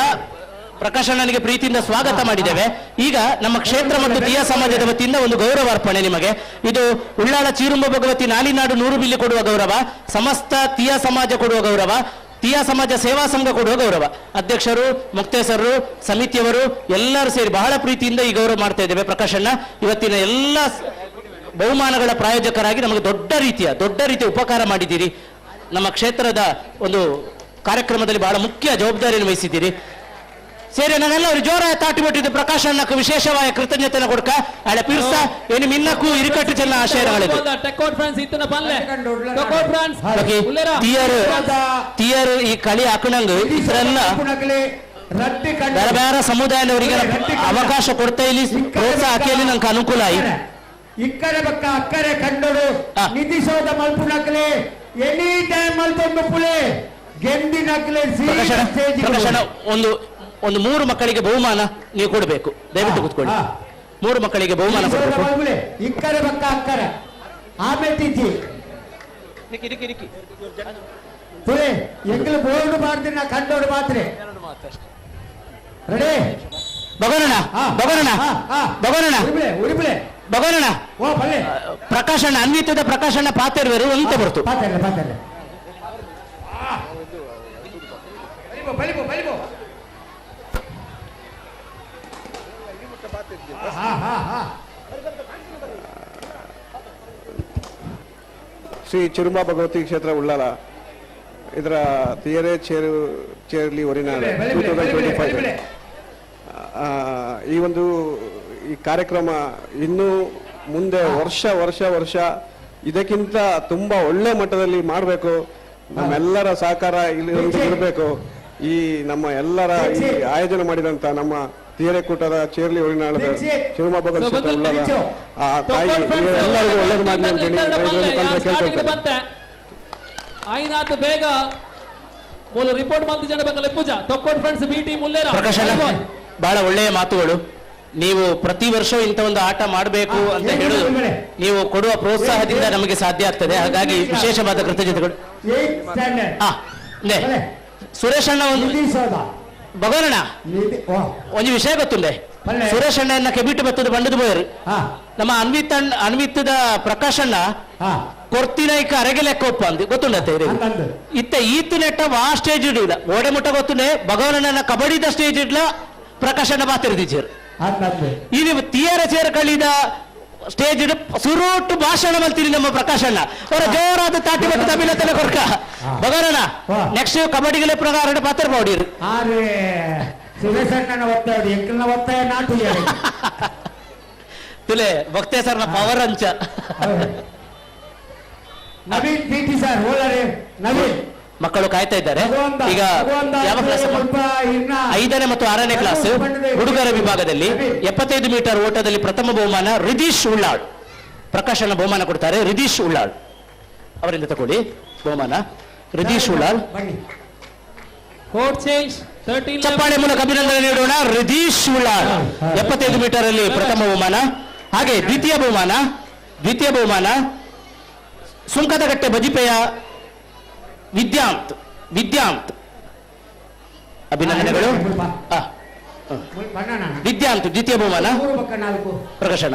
ಪ್ರಕಾಶಣ್ಣನಿಗೆ ಪ್ರೀತಿಯಿಂದ ಸ್ವಾಗತ ಮಾಡಿದ್ದೇವೆ. ಈಗ ನಮ್ಮ ಕ್ಷೇತ್ರ ಮತ್ತು ತೀಯ ಸಮಾಜದ ವತಿಯಿಂದ ಒಂದು ಗೌರವಾರ್ಪಣೆ ನಿಮಗೆ. ಇದು ಉಳ್ಳಾಲ ಚೀರುಂಬ ಭಗವತಿ ನಾಲಿನಾಡು 100 ಬಿಲ್ಲಿ ಕೊಡುವ ಗೌರವ, ಸಮಸ್ತ ತೀಯ ಸಮಾಜ ಕೊಡುವ ಗೌರವ, ತೀಯ ಸಮಾಜ ಸೇವಾ ಸಂಘ ಕೊಡುವ ಗೌರವ. ಅಧ್ಯಕ್ಷರು, ಮುಕ್ತೇಸರರು, ಸಮಿತಿಯವರು ಎಲ್ಲರೂ ಸೇರಿ ಬಹಳ ಪ್ರೀತಿಯಿಂದ ಈ ಗೌರವ ಮಾಡ್ತಾ ಇದ್ದೇವೆ. ಪ್ರಕಾಶಣ್ಣ ಇವತ್ತಿನ ಎಲ್ಲ ಬಹುಮಾನಗಳ ಪ್ರಾಯೋಜಕರಾಗಿ ನಮಗೆ ದೊಡ್ಡ ರೀತಿಯ ಉಪಕಾರ ಮಾಡಿದ್ದೀರಿ. ನಮ್ಮ ಕ್ಷೇತ್ರದ ಒಂದು ಕಾರ್ಯಕ್ರಮದಲ್ಲಿ ಬಹಳ ಮುಖ್ಯ ಜವಾಬ್ದಾರಿಯನ್ನು ವಹಿಸಿದ್ದೀರಿ. ಸೇರಿ ನಾನೆಲ್ಲ ಅವರು ಜೋರ ತಾಟಿ ಬಿಟ್ಟಿದ್ದು ಪ್ರಕಾಶಣ್ಣಕ್ಕೆ ವಿಶೇಷವಾದ ಕೃತಜ್ಞತೆಯನ್ನು ಕೊಡ್ಕ ಅಳೆ ಪಿರ್ಸ ಏನು ಮಿನ್ನಕ್ಕೂ ಇರಿಕಟ್ಟು ಚೆನ್ನ ಆಶಯಗಳಿದೆ. ತಿಯರ್ ಈ ಕಳಿ ಹಾಕಣಂಗ್ ಇದ್ರನ್ನ ಬೇರೆ ಬೇರೆ ಸಮುದಾಯದವರಿಗೆ ಅವಕಾಶ ಕೊಡ್ತಾ ಇಲ್ಲಿ ಪ್ರೋತ್ಸಾಹ ಹಾಕಿಯಲ್ಲಿ ನಂಗೆ ಅನುಕೂಲ ಆಯಿ. ಇಕ್ಕರೆ ಬಕ್ಕ ಅಕ್ಕರೆ ಕಂಡರು ನಿಧಿಸೋದ ಮಲ್ಪುನಕ್ಲೆ ಎನಿ ಟೈಮ್ ಮಲ್ತೊಂದು ಪುಲೆ ಗೆಂದಿನಕ್ಲೆ. ಪ್ರಕಾಶಣ್ಣ ಒಂದು ಒಂದು 3 ಮಕ್ಕಳಿಗೆ ಬಹುಮಾನ ನೀವು ಕೊಡಬೇಕು, ದಯವಿಟ್ಟು ಕೂತ್ಕೊಳ್ಳಿ. 3 ಮಕ್ಕಳಿಗೆ ಬಹುಮಾನ ಕೊಡಬೇಕು. ಇಕ್ಕರೆ ಬಕ್ಕ ಅಕ್ಕರೆ ಆಮೇಲೆ ತುಳೆ ಎಂಗ್ಲು ಬೋರ್ಡ್ ಮಾಡ್ತೀನಿ ಕಂಡೋಡು ಮಾತ್ರ ರೆಡಿ. ಭಗವನಣ್ಣ ಭಗವನಣ್ಣ ಭಗವನಣ್ಣ ಉರಿಬಿಳೆ ಭಗವನಣ್ಣ ಓ ಬಲ್ಲೆ ಪ್ರಕಾಶಣ್ಣ ಅನ್ವಿತದ ಪ್ರಕಾಶಣ್ಣ ಪಾತೆರ್ವೇರು ಅಂತ ಬರ್ತು. ಪಾತೆರ್ಲೆ ಪಾತೆರ್ಲೆ ಬಲಿಬೋ ಬಲಿಬೋ ಬಲಿಬೋ. Shri Chirumba Bhagavati ಕ್ಷೇತ್ರ ಉಳ್ಳಾಲ ಇದರ ತಿಯರೆ ಚೇರು ಚೇರ್ಲಿ ಒರಿನಾಡು 2025 ಈ ಒಂದು ಈ ಕಾರ್ಯಕ್ರಮ ಇನ್ನೂ ಮುಂದೆ ವರ್ಷ ವರ್ಷ ವರ್ಷ ಇದಕ್ಕಿಂತ ತುಂಬಾ ಒಳ್ಳೆ ಮಟ್ಟದಲ್ಲಿ ಮಾಡಬೇಕು. ನಮ್ಮೆಲ್ಲರ ಸಹಕಾರ ಇಲ್ಲಿ ಇರಬೇಕು. ಈ ನಮ್ಮ ಎಲ್ಲರ ಈ ಆಯೋಜನೆ ಮಾಡಿದಂತ ನಮ್ಮ ತೀರೆಕೂಟದ ಚೇರ್ಲಿ ಒರಿನಾಳದ ಚಿರುಂಬ ಭಗವತಿ ಕ್ಷೇತ್ರ ಉಳ್ಳಾಲ ಆ ತಾಯಿ ಎಲ್ಲರಿಗೂ ಒಳ್ಳೇದು ಮಾಡಲಿ ಅಂತ ಹೇಳಿ ಕೇಳ್ಕೊಳ್ತೇನೆ. ಆಯ್ನಾತ್ ಬೇಗ ಮೂಲ ರಿಪೋರ್ಟ್ ಮಂತ್ ಜನ ಬೇಕಲ್ಲ ಪೂಜಾ ತೊಕ್ಕೋಟ್ ಫ್ರೆಂಡ್ಸ್ ಬಿ ಟೀಮ್ ಮುಲ್ಲೇರ. ಪ್ರಕಾಶ್ ಅಣ್ಣ, ಬಹಳ ಒಳ್ಳೆಯ ಮಾತುಗಳು. ನೀವು ಪ್ರತಿ ವರ್ಷ ಇಂಥ ಒಂದು ಆಟ ಮಾಡಬೇಕು ಅಂತ ಹೇಳುದು ನೀವು ಕೊಡುವ ಪ್ರೋತ್ಸಾಹದಿಂದ ನಮಗೆ ಸಾಧ್ಯ ಆಗ್ತದೆ. ಹಾಗಾಗಿ ವಿಶೇಷವಾದ ಕೃತಜ್ಞತೆಗಳು. ಸುರೇಶ್ ಅಣ್ಣ ಒಂದು ಭಗವನಣ್ಣ ಒಂದು ವಿಷಯ ಗೊತ್ತುಂಡೆ. ಸುರೇಶ್ ಅಣ್ಣನ ಕೆಬಿಟ್ಟು ಬತ್ತದ ಬಂಡದ ಬೋಯರು ನಮ್ಮ ಅನ್ವಿತ್ ಅಣ್ಣ, ಅನ್ವಿತ್ತದ ಪ್ರಕಾಶ್ ಅಣ್ಣ ಕೊರ್ತಿನೈಕ ಅರೆಗೆ ಲೆಕ್ಕೊಪ್ಪ ಅಂದ್ ಗೊತ್ತುಂಡತ್ತೆ. ಇತ್ತ ಈತ್ ನೆಟ್ಟ ವಾ ಸ್ಟೇಜ್ ಇಡಲಿಲ್ಲ ಓಡೆ ಮುಟ್ಟ ಗೊತ್ತುಂಡೆ. ಭಗವನಣ್ಣನ ಕಬಡ್ಡಿದ ಸ್ಟೇಜ್ ಇಡ್ಲ ಪ್ರಕಾಶ್ ಅಣ್ಣ ಮಾತಾಡಿದೀಚರು. ಇಲ್ಲಿ ತೀಯರ ಚೇರ್ ಕಳಿದ ಸ್ಟೇಜ್ ಸುರುಟು ಭಾಷಣ ಮಲ್ತೀನಿ ನಮ್ಮ ಪ್ರಕಾಶ್ ಅಣ್ಣ ಅವರ ಜೋರಾದ ತಾಟಿ ಮತ್ತು ತಮಿಳ ತಲೆ ಕೊರ್ಕ. ಭಗವನಣ್ಣ ನೆಕ್ಸ್ಟ್ ಕಬಡ್ಡಿಗೆ ಪ್ರಕಾರ ಪಾತ್ರ ಪೌಡಿರು. ಸುರೇಶ್ ಅಣ್ಣನ ಒತ್ತಾಯ ಎಂಕಲ್ನ ಒತ್ತಾಯ ನಾಟು ತುಲೆ ವಕ್ತೆ ಸರ್ನ ಪವರ್ ಅಂಚ. ನವೀನ್ ಪಿ ಟಿ ಸರ್ ಹೋಲಾರೆ ನವೀನ್ ಮಕ್ಕಳು ಕಾಯ್ತಾ ಇದ್ದಾರೆ. ಈಗ ಯಾವ ಕ್ಲಾಸ್? 5ನೇ ಮತ್ತು 6ನೇ ಕ್ಲಾಸ್ ಹುಡುಗರ ವಿಭಾಗದಲ್ಲಿ 75 ಮೀಟರ್ ಓಟದಲ್ಲಿ ಪ್ರಥಮ ಬಹುಮಾನ ರಿದೀಶ್ ಉಳ್ಳಾಳ್. ಪ್ರಕಾಶನ ಬಹುಮಾನ ಕೊಡ್ತಾರೆ ರಿದೀಶ್ ಉಳ್ಳಾಳ್ ಅವರಿಂದ ತಗೊಳ್ಳಿ ಬಹುಮಾನ. ರಿದೀಶ್ ಉಳ್ಳಾಳ್ ಚಪ್ಪಾಳೆ ಮೂಲಕ ಅಭಿನಂದನೆ ನೀಡೋಣ. ರಿದೀಶ್ ಉಳ್ಳಾಳ್ 75 ಮೀಟರ್ ಅಲ್ಲಿ ಪ್ರಥಮ ಬಹುಮಾನ. ಹಾಗೆ ದ್ವಿತೀಯ ಬಹುಮಾನ ಸುಂಕದಗಟ್ಟೆ ಬಜಿಪೆಯ ವಿದ್ಯಾಂತ್ ಅಭಿನಂದನೆಗಳು. ವಿದ್ಯಾಂತ್ ದ್ವಿತೀಯ ಬಹುಮಾನ ಪ್ರಕಾಶನ.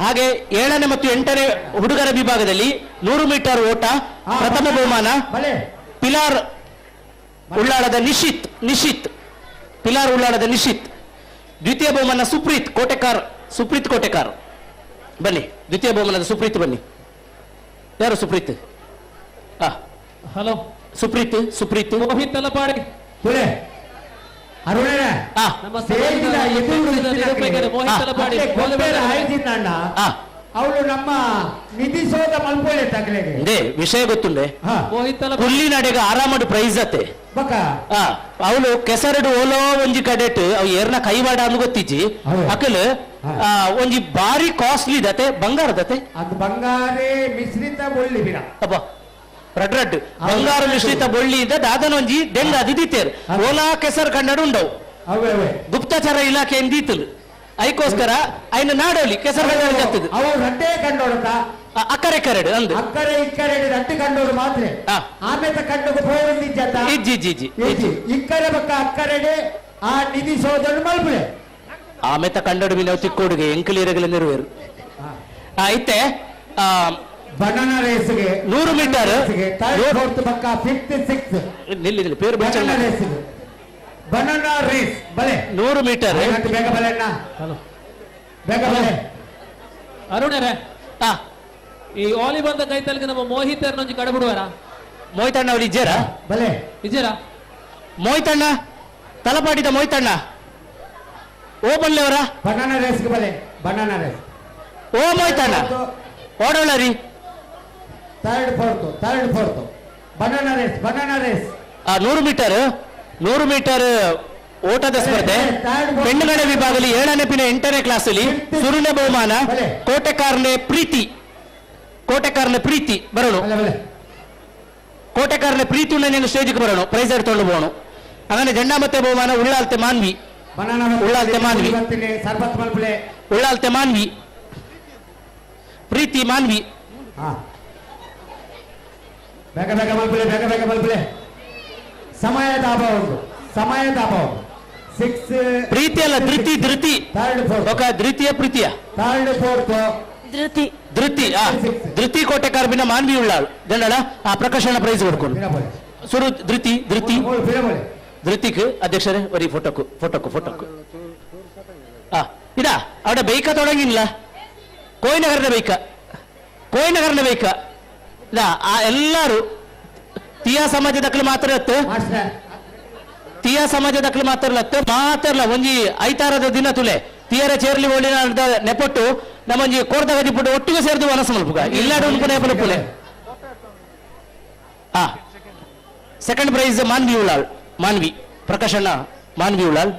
ಹಾಗೆ 7ನೇ ಮತ್ತು 8ನೇ ಹುಡುಗರ ವಿಭಾಗದಲ್ಲಿ 100 ಮೀಟರ್ ಓಟ ಪ್ರಥಮ ಬಹುಮಾನ ಪಿಲಾರ್ ಉಳ್ಳಾಳದ ನಿಶಿತ್ ಪಿಲಾರ್ ಉಳ್ಳಾಳದ ನಿಶಿತ್. ದ್ವಿತೀಯ ಬಹುಮಾನ ಸುಪ್ರೀತ್ ಕೋಟೆಕಾರ್ ಬನ್ನಿ. ದ್ವಿತೀಯ ಬಹುಮಾನದ ಸುಪ್ರೀತ್ ಬನ್ನಿ. ಯಾರು ಸುಪ್ರೀತ್? ಹಲೋ ಸುಪ್ರೀತ್ ಸುಪ್ರೀತ್ ಮೋಹಿತ್ ತಲಪಾಡಿ ಅವಳು ನಮ್ಮ ನಿಧಿಸೋದ ಮಲ್ಪೋಳೆ ತಗಲೆಗೆ ವಿಷಯ ಗೊತ್ತುಂಡೆ. ಹುಲ್ಲಿನಡೆಗೆ ಆರಾಮಡು ಪ್ರೈಸ್ ಅತ್ತೆ. ಅವಳು ಕೆಸರಡು ಓಲೋ ಒಂಜಿ ಕಡೆಟ್ ಅವು ಏರ್ನ ಕೈವಾಡ ಅಂದ್ ಗೊತ್ತಿಜ್ಜಿ ಅಕಲ್ ಒಂಜಿ ಬಾರಿ ಕಾಸ್ಟ್ಲಿ ದತೆ ಬಂಗಾರದತೆ ಅದು ಬಂಗಾರೇ ಮಿಶ್ರಿತ ಬೊಳ್ಳಿ ಬಿಡ ಅಬ್ಬಾ ರಡ್ ರಡ್ ಬಂಗಾರ ಮಿಶ್ರಿತ ಬೊಳ್ಳಿ ಇದ್ದ ದಾದನ ಒಂಜಿ ಡೆಂಗ ಅದಿದ್ದೀತೇರು ಓಲಾ ಕೆಸರು ಕನ್ನಡ ಉಂಡವು ಗುಪ್ತಚರ ಇಲಾಖೆ ಎಂದೀತಲು ಐಕೋಸ್ಕರ ಐನ ನಾಡೋಲಿ ಕೆಸರು ಕನ್ನಡ ಜತ್ತದು ಅವು ರಡ್ಡೇ ಕಂಡೋಡತ ಅಕ್ಕರೆ ಕರಡು ಅಂದು ಅಕ್ಕರೆ ಇಕ್ಕರೆ ರಡ್ಡು ಕಂಡೋಡು ಮಾತ್ರ ಆಮೇಲೆ ಕಂಡೋಗ ಪೋರಂದಿಜ್ಜತ ಇಜ್ಜಿ ಇಜ್ಜಿ ಇಜ್ಜಿ ಇಕ್ಕರೆ ಬಕ್ಕ ಅಕ್ಕರೆಡೆ ಆ ನಿಧಿ ಸೋದರನು ಮಲ್ಪುಲೆ ಆಮೇತ ಕಂಡೋಡು ಮೀನವು ತಿಕ್ಕೋಡುಗೆ ಎಂಕಲಿರಗಲ ನೆರವೇರು ಐತೆ. ಬನಾನಾ ರೇಸ್ಗೆ 100 ಮೀಟರ್ ಥರ್ಡ್ ಫೋರ್ತ್ ಬಕ್ಕ ಫಿಫ್ತ್ ಸಿಕ್ಸ್ ನಿಲ್ಲಿ ನಿಲ್ಲಿ ಪೇರು ಬನಾನಾ ರೇಸ್ ಬನಾನಾ ರೇಸ್ ಬಲೆ 100 ಮೀಟರ್ ಬೇಗ ಬಲೆ ಅಣ್ಣ ಬೇಗ ಬಲೆ ಅರುಣರೇ. ಈ ವಾಲಿಬಾಲ್ ಕೈತಲ್ಗೆ ನಮ್ಮ ಮೋಹಿತ್ ಒಂಜಿ ಕಡಬಿಡುವಾರ. ಮೋಹಿತ್ ಅಣ್ಣ ಅವ್ರು ಇಜ್ಜಾರ ಬಲೆ ಇಜ್ಜಾರ ಮೋಹಿತ್ ಅಣ್ಣ ತಲಪಾಡಿದ ಮೋಹಿತ್ ಅಣ್ಣ ಓ ಬಲ್ಲೆ ಅವರ ಬನಾನಾ ರೇಸ್ಗೆ ಬಲೆ ಬನಾನಾ ರೇಸ್ ಓ ಮೋಹಿತ್ ಅಣ್ಣ ಓಡೋಣ ರೀ. Third fourth banana race banana race 100 metre 100 metre ಓಟದ ಸ್ಪರ್ಧೆ ಪೆಣ್ಣುಗಡೆ ವಿಭಾಗದಲ್ಲಿ 7ನೇ ಪಿನ 8ನೇ ಕ್ಲಾಸಲ್ಲಿ ಸುರುನ ಬಹುಮಾನ ಕೋಟೆಕಾರನೆ ಪ್ರೀತಿ ಬರೋಣ. ಕೋಟೆಕಾರನೆ ಪ್ರೀತಿ ಉಣ್ಣೆ ಸ್ಟೇಜ್ಗೆ ಬರೋಣ ಪ್ರೈಸ್ ತಗೊಂಡು ಹೋಗೋಣ. ಹಾಗಾದ್ರೆ ಜೆಂಡಾ ಮತ್ತೆ ಬಹುಮಾನ ಉಳ್ಳಾಲ್ತೆ ಮಾನ್ವಿ ಉಳ್ಳಾಲ್ತೆ ಮಾನ್ವಿ ಪ್ರೀತಿ ಮಾನ್ವಿ. ಬೇಗ ಬೇಗ ಮಲ್ಪುಲೆ ಬೇಗ ಬೇಗ ಮಲ್ಪುಲೆ ಸಮಯದ ಅಭಾವ ಉಂಟು ಸಮಯದ ಅಭಾವ. ಸಿಕ್ಸ್ ಪ್ರೀತಿ ಅಲ್ಲ ಧೃತಿ ಧೃತಿ ಥರ್ಡ್ ಫೋರ್ತ್ ఒక ದ್ವಿತೀಯ ಪ್ರೀತಿಯ ಥರ್ಡ್ ಫೋರ್ತ್ ಧೃತಿ ಧೃತಿ ಧೃತಿ ಕೋಟೆಕಾರ್ ಬಿನ ಮಾನ್ವಿ ಉಳ್ಳಾಳು ಜಂಡಳ ಆ ಪ್ರಕಾಶನ ಪ್ರೈಸ್ ಕೊಡ್ಕೊಂಡು ಸುರು ಧೃತಿ ಧೃತಿ ಧೃತಿಕ್ ಅಧ್ಯಕ್ಷರೇ ಒರಿ ಫೋಟೋಕು ಫೋಟೋಕು ಫೋಟೋಕು. ആ ഇതാ അവിടെ ബൈക്ക തുടങ്ങിയില്ല. കോയിനഗറിന്റെ ബൈക്ക, കോയിനഗറിന്റെ ബൈക്ക ഇതാ. ആ എല്ലാരും ತಿಯಾ ಸಮಾಜದಕ್ಲು ಮಾತ್ರ ಇತ್ತು, ತಿಯಾ ಸಮಾಜದಕ್ಲು ಮಾತ್ರ ಇತ್ತು ಮಾತ್ರ ಒಂಜಿ ಐತಾರದ ದಿನ ತುಲೆ ತಿಯರ ಚೇರ್ಲಿ ಒಳ್ಳಿನ ನೆಪೊಟ್ಟು ನಮ್ಮೊಂಜಿ ಕೋರ್ದ ಗದಿಪುಟ್ಟು ಒಟ್ಟಿಗೆ ಸೇರಿದು ವನಸ ಮಲ್ಪುಗ ಇಲ್ಲಾಡು ಉನ್ಪುನೆ ಪುಲೆ. ಆ ಸೆಕೆಂಡ್ ಪ್ರೈಸ್ ಮಾನ್ವಿ ಉಳ್ಳಾಲ್, ಮಾನ್ವಿ ಪ್ರಕಾಶಣ್ಣ, ಮಾನ್ವಿ ಉಳ್ಳಾಲ್,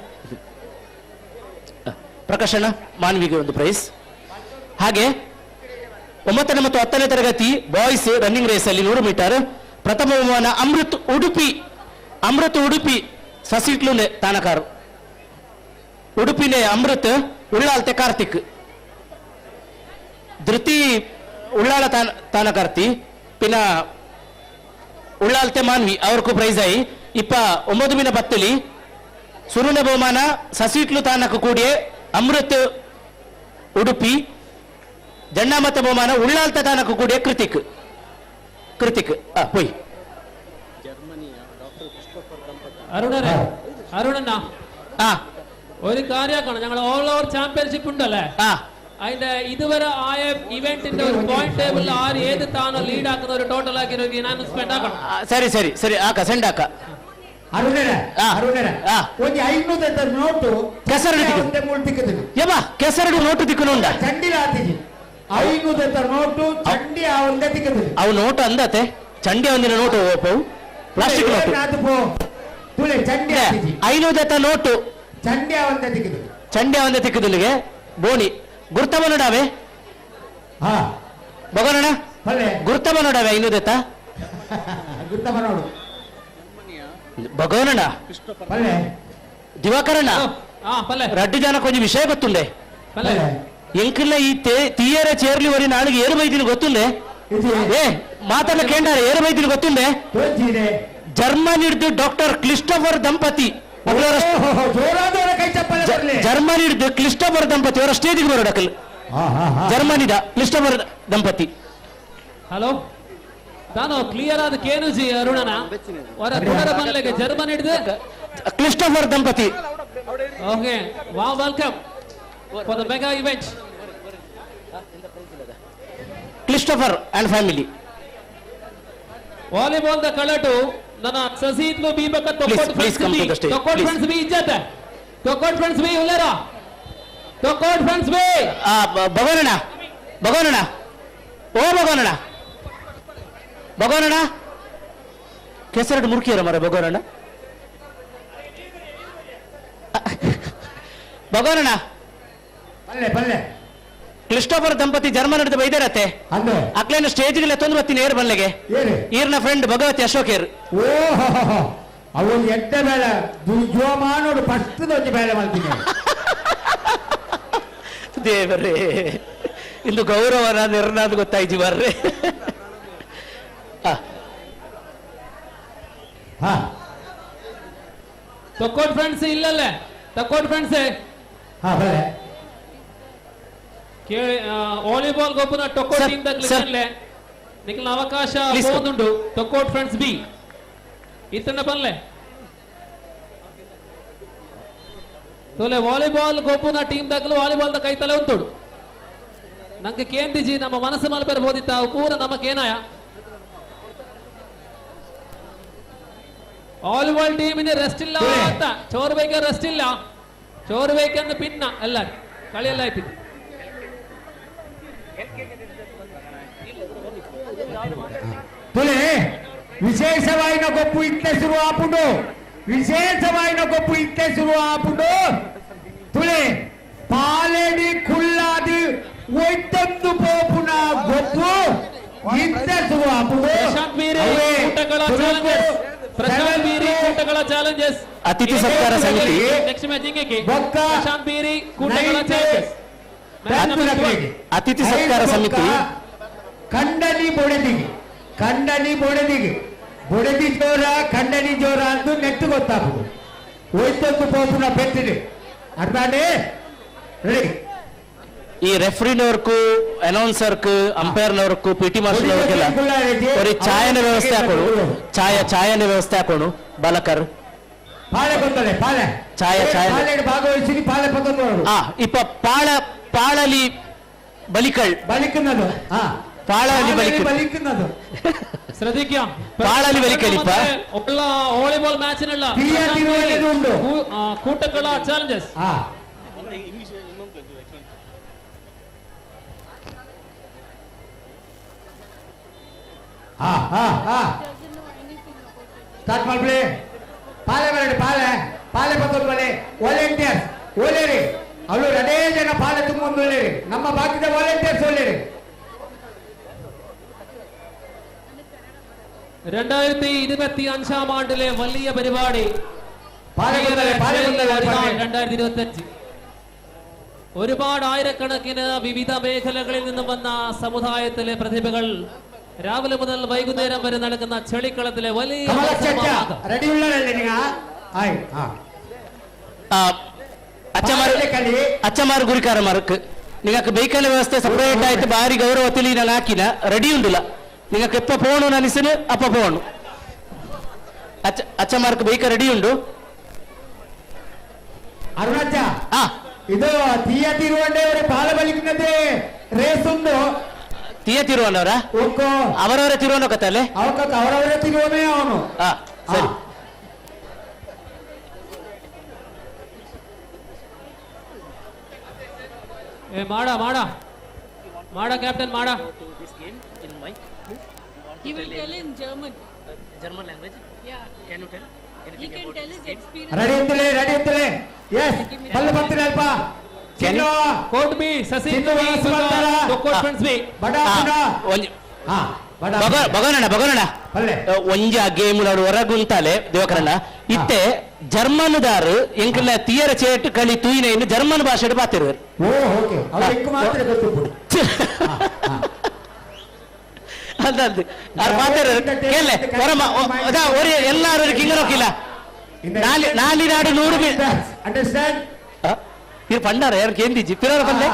ಪ್ರಕಾಶಣ್ಣ ಮಾನ್ವಿಗೆ ಒಂದು ಪ್ರೈಸ್. ಹಾಗೆ 9ನೇ ಮತ್ತು 10ನೇ ತರಗತಿ ಬಾಯ್ಸ್ ರನ್ನಿಂಗ್ ರೇಸ್ ಅಲ್ಲಿ 100 ಮೀಟರ್ ಪ್ರಥಮ ಬಹುಮಾನ ಅಮೃತ್ ಉಡುಪಿ, ಅಮೃತ್ ಉಡುಪಿ ಸಸಿಟ್ಲುನೆ ತಾನಕಾರು ಉಡುಪಿನೆ ಅಮೃತ್ ಉಳ್ಳಾಲ್ತೆ ಕಾರ್ತಿಕ್ ಧೃತಿ ಉಳ್ಳಾಲ ತಾನಕಾರ್ತಿ ಪಿನ ಉಳ್ಳಾಲ್ತೆ ಮಾನ್ವಿ ಅವ್ರಿಗೂ ಪ್ರೈಸ್ ಆಯಿ. ಇಪ್ಪ 9 ಮಿನ 10 ಸುರುನ ಬಹುಮಾನ ಸಸಿಟ್ಲು ತಾನಕು ಕೂಡಿಯೇ ಅಮೃತ್ ಉಡುಪಿ, ಜಣ್ಣಾಮತ ಬಹುಮಾನ ಉಳ್ಳಾಲ್ತ ತಾನಕು ಕೂಡಿಯೇ ಕೃತಿಕ್, ಕೃತಿಕ್ ಹೋಯ್. അരുണനെ, അരുണണ്ണ ഒരു കാര്യമാക്കണം, ഞങ്ങൾ ഓൾ ഓവർ ചാമ്പ്യൻഷിപ്പ് ഉണ്ടല്ലേ, അതിന്റെ ഇതുവരെ ആയ ഇവന്റിന്റെ ഒരു പോയിന്റ് ടേബിളിൽ ആര് ഏത് താനോ ലീഡ് ആക്കുന്ന ഒരു ടോട്ടൽ ആക്കി ഒരു അനൗൺസ്മെന്റ് ആക്കണം. ಸರಿ ಸರಿ ಸರಿ, ಹಾಕ ಸೆಂಡ್ ಹಾಕ. ಅರುಣರ ಅರುಣರ ಒಂಜಿ 500 ನೋಟು ಕೆಸರಡು ಯಬ್ಬಾ, ಕೆಸರಡು ನೋಟು ತಿಕ್ಕುನುಂಡ ಚಂಡಿ ಆತಿಜಿ 500 ನೋಟು ಚಂಡಿ ಆ ಒಂದೇ ತಿಕ್ಕುದು. ಅವು ನೋಟು ಅಂದತೆ ಚಂಡಿ ಒಂದಿನ ನೋಟು ಓಪವು ಪ್ಲಾಸ್ಟಿಕ್ ನೋಟು ತುಲೆ ಚಂಡಿ ಆತಿಜಿ 500 ನೋಟು ಚಂಡಿ ಆ ಒಂದೇ ತಿಕ್ಕುದು, ಚಂಡಿ ಒಂದೇ ತಿಕ್ಕುದುಲಿಗೆ ಬೋಣಿ ಗುರ್ತವ ನೋಡಾವೆ. ಹಾ ಬಗೋಣ ಗುರ್ತವ ನೋಡಾವೆ 500 ಗುರ್ತವ ನೋಡು ಭಗವನಣ್ಣ ದಿವಾಕರಣ್ಣ ರಡ್ಡು ಜನ ಕೊಂಚ ವಿಷಯ ಗೊತ್ತುಂಡೆ ಎಂಕಿಲ್ಲ ಈ ತೀಯರ ಚೇರ್ಲಿ ಒರಿ ನಾಳಿಗೆ ಏರು ಬೈದಿನ ಗೊತ್ತುಂಡೆ. ಏ ಮಾತನ್ನ ಕೇಂಡಾರೆ ಏರು ಬೈದಿನ ಗೊತ್ತುಂಡೆ. ಜರ್ಮನಿ ಹಿಡಿದು ಡಾಕ್ಟರ್ ಕ್ಲಿಸ್ಟೋಫರ್ ದಂಪತಿ, ಜರ್ಮನಿ ಹಿಡಿದು ಕ್ಲಿಸ್ಟೋಫರ್ ದಂಪತಿ ಅವರ ಸ್ಟೇಜಿಗೆ ಬರೋಡಕಲ್, ಜರ್ಮನಿದ ಕ್ಲಿಸ್ಟೋಫರ್ ದಂಪತಿ. ಹಲೋ ನಾನು ಕ್ಲಿಯರ್ ಆದ ಕೇನುಜಿ ಅರುಣನ ಅವರ ಕುಡರ ಬನ್ಲೆಗೆ ಜರ್ಮನಿ ಹಿಡಿದು ಕ್ಲಿಸ್ಟೋಫರ್ ದಂಪತಿ. ಓಕೆ ವಾ, welcome for the mega event Christopher and family. Volleyball the ಕಳಟು ನನ್ನ ಸಸೀತ್ಲು ಬೀಬಕ Thokkottu friends B, Thokkottu friends B ಇಜ್ಜತೆ, ತೊಕ್ಕೋಟ್ ಫ್ರೆಂಡ್ಸ್ ಬಿ ಉಲ್ಲೇರ, ತೊಕ್ಕೋಟ್ ಫ್ರೆಂಡ್ಸ್ ಬಿ. ಭಗವನಣ್ಣ ಭಗವನಣ್ಣ ಓ ಭಗವನಣ್ಣ ಭಗವನಣ್ಣ ಕೆಸರಡು ಮುರುಕಿಯರ ಮರ ಭಗವನಣ್ಣ ಭಗವನಣ್ಣ ಕ್ರಿಸ್ಟೋಫರ್ ದಂಪತಿ ಜರ್ಮನ್ ಹಿಡಿದು ಬೈದಾರತ್ತೆ ಅಕ್ಲೇನು ಸ್ಟೇಜ್ಗೆ ತೊಂದು ಬರ್ತೀನಿ ಏರ್ ಬಲ್ಲೆಗೆ ಈರ್ನ ಫ್ರೆಂಡ್ ಭಗವತಿ ಅಶೋಕೇರ್. ಓಹೋ ಅವನು ಎಡ್ಡ ಬೇಳೆ ಜೋಮಾನೋಡು ಫಸ್ಟ್ ದೊಡ್ಡ ಬೇಳೆ ಮಾಡ್ತೀನಿ. ದೇವರೇ ಇಂದು ಗೌರವನ ನಿರ್ನಾದ್ ಗೊತ್ತಾಯ್ತು ಬರ್ರಿ. ತಕ್ಕೋಟ್ ಫ್ರೆಂಡ್ಸ್ ಇಲ್ಲಲ್ಲೇ, ತಕ್ಕೋಟ್ ಫ್ರೆಂಡ್ಸ್ ಕೇಳಿ ವಾಲಿಬಾಲ್ ಗೊಬ್ಬನ ಟೊಕ್ಕೋ ಟೀಮ್ ತಗ್ಲಿಕ್ಕೆ ನಿಖಿಲ್ ಅವಕಾಶ ಹೋದುಂಡು. ತೊಕ್ಕೋಟ್ ಫ್ರೆಂಡ್ಸ್ ಬಿ ಇತ್ತಣ್ಣ ಬನ್ಲೆ ತೋಲೆ ವಾಲಿಬಾಲ್ ಗೊಬ್ಬನ ಟೀಮ್ ತಗ್ಲು ವಾಲಿಬಾಲ್ the ಕೈ ತಲೆ ಉಂಟು. ನಂಗೆ ಕೇಂದಿಜಿ ನಮ್ಮ ಮನಸ್ಸು ಮಲ್ಪೆರ ಹೋದಿತ್ತ ಅವು ಪೂರ ನಮಗೇನಾಯ ವಾಲಿಬಾಲ್ ಟೀಮ್ ರೆಸ್ಟ್ ಇಲ್ಲ ಅಂತ ಚೋರ್ ಬೇಕ ರೆಸ್ಟ್ ಇಲ್ಲ, ಚೋರ್ ಬೇಕಂದ್ರೆ ಪಿನ್ನ ಎಲ್ಲ ಕಳಿಯೆಲ್ಲ ಆಯ್ತು. ತುಲೆ ವಿಶೇಷವಾಯಿನ ಗೊಪ್ಪು ಇತ್ತೆ ಶುರು ಆಪುಂಡು, ವಿಶೇಷವಾಯಿನ ಗೊಪ್ಪು ಇತ್ತೆ ಶುರು ಆಪುಂಡು. ತುಲೆ ಪಾಲೆಡಿ ಕುಳ್ಳಾದಿ ಒಯ್ತೊಂದು ಪೋಪುನ ಗೊಪ್ಪು ಇತ್ತೆ ಶುರು ಆಪುಂಡು. ಪ್ರಶಾಂತ್ ಬೀರಿ ಕೂಟಗಳ ಚಾಲೆಂಜಸ್, ಪ್ರಶಾಂತ್ ಬೀರಿ ಕೂಟಗಳ ಚಾಲೆಂಜಸ್ ಅತಿಥಿ ಸತ್ಕಾರ ಸಮಿತಿ ನೆಕ್ಸ್ಟ್ ಮ್ಯಾಚ್ ಹಿಂಗೆ ಪ್ರಶಾಂತ್ ಬೀರಿ ಕೂಟಗಳ ಚಾಲೆಂಜಸ್ ಅತಿಥಿ ಸತ್ಕಾರ ಸಮಿತಿ ಕಂಡನಿ ಬೊಡೆದಿಗೆ, ಕಂಡನಿ ಬೊಡೆದಿಗೆ, ಬೊಡೆದಿ ಜೋರ ಕಂಡನಿ ಜೋರ ಅಂದು ನೆಟ್ಟು ಗೊತ್ತಾಗುದು. ಒಯ್ತೊಂದು ಪೋಪುನ ಪೆಟ್ಟಿದೆ ಅರ್ಧಾನೆ ರೆಡಿ. ಈ ರೆಫ್ರಿನವರ್ಕು ಅನೌನ್ಸರ್ಕ್ ಅಂಪೈರ್ನವರ್ಕು ಪಿ ಟಿ ಮಾಸ್ಟರ್ನവർക്കെಲ್ಲ ഒരു ಚಾಯನ ವ್ಯವಸ್ಥೆ ಹಾಕೋಣ, ಚಾಯನ ವ್ಯವಸ್ಥೆ ಹಾಕೋಣ. ಬಾಲಕರ್ ಪಾಳೆ ಗೊತ್ತಲೆ ಪಾಳೆ ಛಾಯಾ ಛಾಯಾ ಭಾಗವಹಿಸಿ ಪಾಲೆ ಪತ್ತೊಂದು ಇಪ್ಪ ಪಾಳ ಪಾಳಲಿ ಬಲಿಕಳ್ ಬಲಿക്കുന്നത് ಪಾಳಲಿ ಬಲಿಕ ಬಲಿക്കുന്നത് ശ്രദ്ധിക്കാം പാളലി വലിക്കലിപ്പ. ഉള്ള വോളിബോൾ മാച്ചിനുള്ള തീയ തിരുവനന്തപുരം ഉണ്ട്. കൂട്ടക്കള ചാലഞ്ചസ് ಸ್ಟಾರ್ಟ್ ಮಾಡ್ಬಿಡಿ ಪಾಲೆ ಬರಡಿ ಪಾಲೆ ಪಾಲೆ ಪತ್ತೊಂದು ಬಲೆ ವಾಲಂಟಿಯರ್ಸ್ ಒಳ್ಳೇರಿ ಅವಳು ಅದೇ ಜನ ಪಾಲೆ ತುಂಬ ಒಳ್ಳೇರಿ ನಮ್ಮ ಬಾಕಿದ ವಾಲಂಟಿಯರ್ಸ್ ಒಳ್ಳೇರಿ 2025 ആണ്ടിലെ വലിയ പരിപാടി 2025 ഒരുപാട് ആയിരക്കണക്കിന് വിവിധ മേഖലകളിൽ നിന്നും വന്ന സമുദായത്തിലെ പ്രതിഭകൾ രാവിലെ മുതൽ വൈകുന്നേരം വരെ നടക്കുന്ന ചെളിക്കളത്തിലെ വലിയ മത്സരമാകും. അച്ഛന്മാർ ഗുരുക്കാരന്മാർക്ക് നിങ്ങൾക്ക് ബൈക്കല വ്യവസ്ഥ സെപ്പറേറ്റ് ആയിട്ട് ഭാരി ഗൗരവത്തിൽ ഞാൻ ആക്കിന റെഡി ഉണ്ടില്ല. നിങ്ങൾക്ക് എപ്പോ പോകണു അനിസിന് അപ്പൊ പോകണു. അച്ഛന്മാർക്ക് ബൈക്ക് റെഡി ഉണ്ടു. ಅರುಣಾಚ ಇದು ತೀಯ ತಿರುವಂಡೆ ಪಾಲ ಬಲಿಕ್ನದೇ ರೇಸ್ ಉಂಡು. ತೀಯ ತಿರುವಣ್ಣವರ ಅವರವರ ತಿರುವಣ್ಣ ಕತ್ತಲ್ಲೇ ಅವರವರ ತಿರುವನೇ ಅವನು. ಸರಿ. ಮಾಡ ಮಾಡ ಮಾಡ ಕ್ಯಾಪ್ಟನ್ ಮಾಡ. He will tell in German. German language? Yeah. Can you tell? He can tell his experience. Ready ಅಂತಲೇ ರೆಡಿ ಅಂತಲೇ ಎಸ್ ಬಲ್ಲು ಬರ್ತೀರ ಅಲ್ಪ ಚಿನ್ನು ಕೋರ್ಟ್ ಬಿ ಸಸಿ ಕೋರ್ಟ್ ಫ್ರೆಂಡ್ಸ್ ಬಿ ಬಗನಣ್ಣ ಬಗನಣ್ಣ ಒಂಜ ಗೇಮ್ ಹೊರಗುಂತಾಲೆ ದೇವಕರಣ್ಣ ಇತ್ತೆ ಜರ್ಮನ್ ದಾರು ಎಂಕಲ್ನ ತೀಯರ ಚೇಟ್ ಕಳಿ ತೂಯಿನ ಇನ್ನು ಜರ್ಮನ್ ಭಾಷೆ ಪಾತಿರುವರು. ಓ ಓಕೆ ಅವ್ರು ಮಾತ್ರ ಗೊತ್ತು. ಅಲ್ಲ ಕೇಳೆ ಎಲ್ಲಾರು ಕಿಂಗರೋಕಿಲ್ಲ ನಾಲಿನಾಡು 100 ಅಂಡರ್ಸ್ಟ್ಯಾಂಡ್ ಇದು ಪಂಡಾರ ಯಾರು ಕೇಂದಿಜಿ ಪಿರೋರ ಪಲ್ಲೆ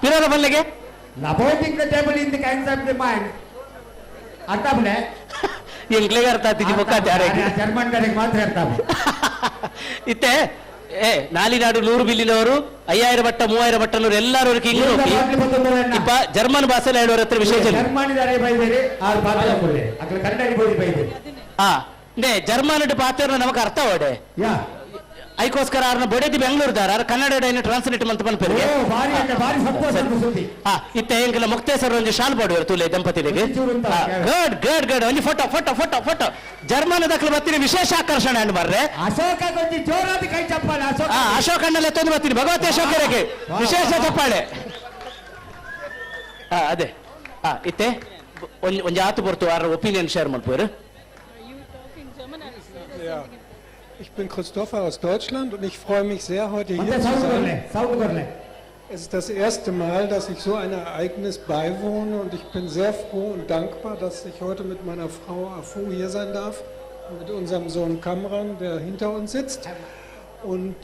ಪಿರೋರ ಪಲ್ಲೆಗೆ Abounding the table in the kinds of the mind. ಅರ್ಥ ಆಗ್ಲೆ? ಎಂಕ್ಲೆಗೆ ಅರ್ಥ ಆಗ್ತಿದ್ದಿ ಮುಖ ಜರ್ಮನ್ ಕಡೆಗೆ ಮಾತ್ರ ಅರ್ಥ ಇತ್ತೆ ಏ ನಾಲಿನಾಡು 100 ಬಿಲ್ಲಿನವರು 5000 ಬಟ್ಟ 3000 ಬಟ್ಟನವರು ಎಲ್ಲಾರು ಕಿಂಗರು ಇಪ್ಪ ಜರ್ಮನ್ ಭಾಷೆ ಹೇಳುವರ ಹತ್ರ ವಿಶೇಷ ಜರ್ಮನಿದಾರೆ ಬೈದೇರಿ ಆರು ಪಾತ್ರ ಕೊಡ್ಲಿ ಅక్కడ ಕನ್ನಡಿ ಬೋಡಿ ಬೈದೇರಿ ಆ ನೇ ಜರ್ಮನ್ ಪಾತ್ರ ನಮಕ್ ಅರ್ಥ ಓಡೆ ಐಕೋಸ್ಕರ ಅವ್ರನ್ನ ಬೊಡೆದಿ ಬೆಂಗಳೂರುದಾರ ಅವ್ರ ಕನ್ನಡ ಟ್ರಾನ್ಸ್ಲೇಟ್ ಮಂತ್ ಪನ್ಪೆರಿಗೆ ಇತ್ತೆ ಎಂಕಲ ಮುಕ್ತೇಶ್ವರ ಒಂಜಿ ಶಾಲ್ ಬಾಡುವರು ತುಲೆ ದಂಪತಿಲಿಗೆ ಗಡ್ ಗಡ್ ಗಡ್ ಒಂಜಿ photo photo photo photo German ದಕ್ಕಲು ಬತ್ತೀನಿ ವಿಶೇಷ ಆಕರ್ಷಣೆ ಅಂಡ್ ಬರ್ರೆ ಅಶೋಕ ಒಂಜಿ ಜೋರಾದ ಕೈ ಚಪ್ಪಾಳೆ ಅಶೋಕ ಅಶೋಕ್ ಅಣ್ಣಲೆ ತೊಂದು ಬರ್ತೀನಿ ಭಗವತಿ ಅಶೋಕರಿಗೆ ವಿಶೇಷ ಚಪ್ಪಾಳೆ ಅದೇ ಇತ್ತೆ ಒಂಜಿ ಆತು ಬರ್ತು ಆರ ಒಪಿನಿಯನ್ ಶೇರ್ ಮಾಡ್ಬೋದು. Ja, ich bin Christopher aus Deutschland und ich freue mich sehr, heute hier zu sein. Es ist das erste Mal, dass ich so ein Ereignis beiwohne und ich bin sehr froh und dankbar, dass ich heute mit meiner Frau Afu hier sein darf und mit unserem Sohn Kamran, der hinter uns sitzt. Und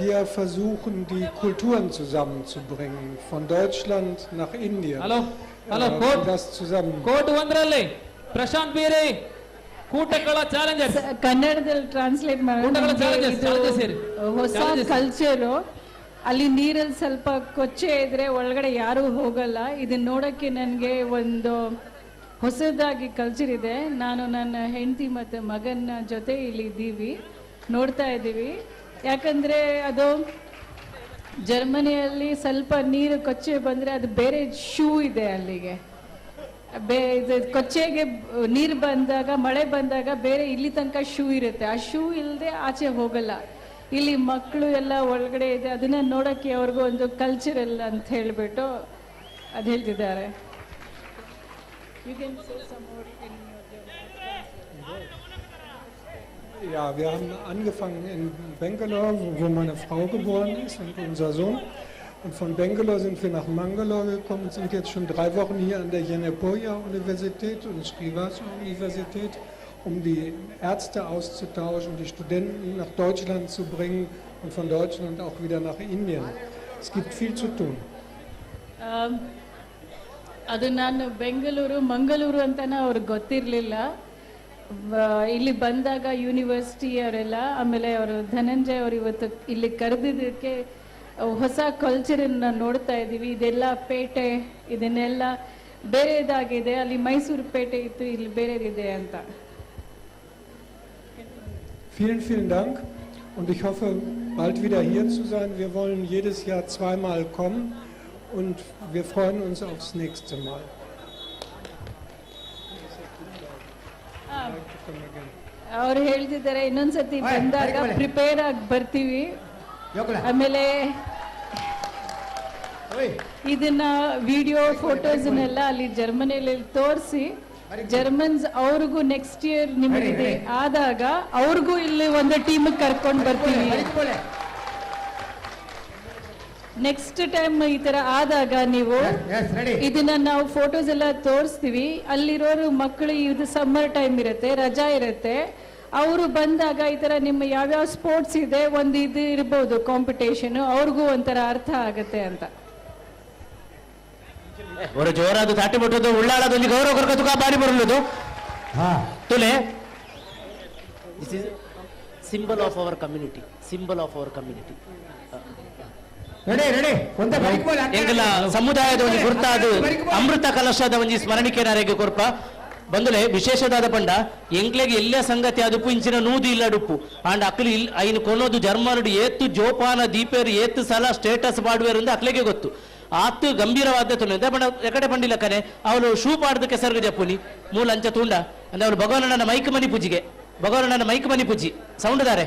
wir versuchen, die Kulturen zusammenzubringen, von Deutschland nach Indien. Hallo, hallo, court. Das zusammen. Court ಒಂದರಲ್ಲಿ ಪ್ರಶಾಂತ್ ಬೀರಿ ಕೂಟಗಳ Challengers ಕನ್ನಡದಲ್ಲಿ translate ಕೂಟಗಳ Challengers Challengers ಸೇರಿ ಹೊಸ culture ಅಲ್ಲಿ ನೀರಲ್ಲಿ ಸ್ವಲ್ಪ ಕೊಚ್ಚೆ ಇದ್ರೆ ಒಳಗಡೆ ಯಾರೂ ಹೋಗಲ್ಲ. ಇದನ್ನ ನೋಡೋಕ್ಕೆ ನನಗೆ ಒಂದು ಹೊಸದಾಗಿ ಕಲ್ಚರ್ ಇದೆ. ನಾನು ನನ್ನ ಹೆಂಡತಿ ಮತ್ತು ಮಗನ ಜೊತೆ ಇಲ್ಲಿ ಇದ್ದೀವಿ, ನೋಡ್ತಾ ಇದ್ದೀವಿ. ಯಾಕಂದರೆ ಅದು ಜರ್ಮನಿಯಲ್ಲಿ ಸ್ವಲ್ಪ ನೀರು ಕೊಚ್ಚೆ ಬಂದರೆ ಅದು ಬೇರೆ ಶೂ ಇದೆ ಅಲ್ಲಿಗೆ. ಇದು ಕೊಚ್ಚೆಗೆ ನೀರು ಬಂದಾಗ, ಮಳೆ ಬಂದಾಗ ಬೇರೆ ಇಲ್ಲಿ ತನಕ ಶೂ ಇರುತ್ತೆ. ಆ ಶೂ ಇಲ್ಲದೆ ಆಚೆ ಹೋಗಲ್ಲ. ಇಲ್ಲಿ ಮಕ್ಕಳು ಎಲ್ಲ ಒಳಗಡೆ ಇದೆ, ಅದನ್ನ ನೋಡೋಕ್ಕೆ ಅವ್ರಿಗೂ ಒಂದು ಕಲ್ಚರಲ್ ಅಂತ ಹೇಳಿಬಿಟ್ಟು ಅದು ಹೇಳ್ತಿದ್ದಾರೆ. You can say some more in your Ja, wir haben angefangen in Bangalore, wo meine Frau geboren ist und unser Sohn. Und von Bangalore sind wir nach Mangalore gekommen und sind jetzt schon 3 Wochen hier an der Yenepoya Universität und Srivasa Universität, um die Ärzte auszutauschen, die Studenten nach Deutschland zu bringen und von Deutschland auch wieder nach Indien. Es gibt viel zu tun. ಅದು ನಾನು ಬೆಂಗಳೂರು ಮಂಗಳೂರು ಅಂತಲೇ ಅವ್ರಿಗೆ ಗೊತ್ತಿರಲಿಲ್ಲ. ಇಲ್ಲಿ ಬಂದಾಗ university ಅವರೆಲ್ಲ, ಆಮೇಲೆ ಅವರು ಧನಂಜಯ್ ಅವರು ಇವತ್ತು ಇಲ್ಲಿ ಕರೆದಿದ್ದಕ್ಕೆ ಹೊಸ ಕಲ್ಚರನ್ನು ನೋಡ್ತಾ ಇದ್ದೀವಿ. ಇದೆಲ್ಲ ಪೇಟೆ, ಇದನ್ನೆಲ್ಲ ಬೇರೆದಾಗಿದೆ. ಅಲ್ಲಿ ಮೈಸೂರು ಪೇಟೆ ಇತ್ತು, ಇಲ್ಲಿ ಬೇರೆದಿದೆ ಅಂತ. Vielen, vielen Dank und ich hoffe, bald wieder hier zu sein. Wir wollen jedes Jahr zweimal kommen und wir freuen uns aufs nächste Mal. ಅವ್ರು ಹೇಳ್ತಿದ್ದಾರೆ ಇನ್ನೊಂದ್ಸತಿ ಬಂದಾಗ ಪ್ರಿಪೇರ್ ಆಗಿ ಬರ್ತೀವಿ. ಆಮೇಲೆ ಇದನ್ನ ವಿಡಿಯೋ ಫೋಟೋಸ್ನೆಲ್ಲ ಅಲ್ಲಿ ಜರ್ಮನಿಯಲ್ಲಿ ತೋರಿಸಿ ಜರ್ಮನ್ಸ್ ಅವ್ರಿಗೂ ನೆಕ್ಸ್ಟ್ ಇಯರ್ ನಿಮಗೆ ಆದಾಗ ಅವ್ರಿಗೂ ಇಲ್ಲಿ ಒಂದು ಟೀಮ್ ಕರ್ಕೊಂಡು ಬರ್ತೀವಿ. ನೆಕ್ಸ್ಟ್ ಟೈಮ್ ಈ ತರ ಆದಾಗ ನೀವು ಇದನ್ನ ನಾವು ಫೋಟೋಸ್ ಎಲ್ಲ ತೋರಿಸ್ತೀವಿ. ಅಲ್ಲಿರೋರು ಮಕ್ಕಳು, ಇದು ಸಮ್ಮರ್ ಟೈಮ್ ಇರುತ್ತೆ, ರಜಾ ಇರುತ್ತೆ, ಅವರು ಬಂದಾಗ ಈ ತರ ನಿಮ್ಮ ಯಾವ್ಯಾವ ಸ್ಪೋರ್ಟ್ಸ್ ಇದೆ ಒಂದು ಇದು ಇರ್ಬೋದು ಕಾಂಪಿಟೇಷನ್, ಅವ್ರಿಗೂ ಒಂಥರ ಅರ್ಥ ಆಗುತ್ತೆ ಅಂತ. ஒரு ಜೋರಾದ ತಾಟಿ ಬಿಟ್ಟದ್ದು ಉಳ್ಳಾಳದೊಂದು ಗೌರವ ಕೊರಕತುಕ ಬಾರಿ ಬರಲುದು ತುಲೆ. This is symbol of our community, symbol of our community. Ready ready ಒಂದೇ ಬೈಕ್ ಬೋಲ್. ಎಂಗಲ ಸಮುದಾಯದ ಒಂಜಿ ಗುರ್ತಾದ ಅಮೃತ ಕಲಶದ ಒಂಜಿ ಸ್ಮರಣಿಕೆ ನಾರೆಗೆ ಕೊರ್ಪ ಬಂದುಲೆ. ವಿಶೇಷದಾದ ಪಂಡ ಎಂಕ್ಲೆಗೆ ಎಲ್ಲ ಸಂಗತಿ ಅದುಪ್ಪು ಇಂಚಿನ ನೂದು ಇಲ್ಲ ಡುಪ್ಪು ಅಂಡ್ ಅಕ್ಲು ಇಲ್ ಐನು ಕೊನೋದು ಜರ್ಮನುಡು ಏತ್ತು ಜೋಪಾನ ದೀಪೇರು ಏತ್ತು ಸಲ ಸ್ಟೇಟಸ್ ಪಾಡುವೇರು ಅಂದ್ ಅಕ್ಲೆಗೆ ಗೊತ್ತು. ಆತು ಗಂಭೀರವಾದ ತುಲೆ ಪಂಡ ಎಕಡೆ ಪಂಡಿಲ್ಲ ಕನೆ ಅವಳು ಶೂ ಪಾಡ್ದಕ್ಕೆ ಸರ್ಗ ಜಪ್ಪುನಿ ಮೂಲ ಅಂಚ ತುಂಡ ಅಂದ್ರೆ ಅವಳು ಭಗವಾನನ ಮೈಕ್ ಮನಿ ಪೂಜಿಗೆ, ಭಗವಾನನ ಮೈಕ್ ಮನಿ ಪೂಜಿ ಸೌಂಡ್ ದಾರೆ.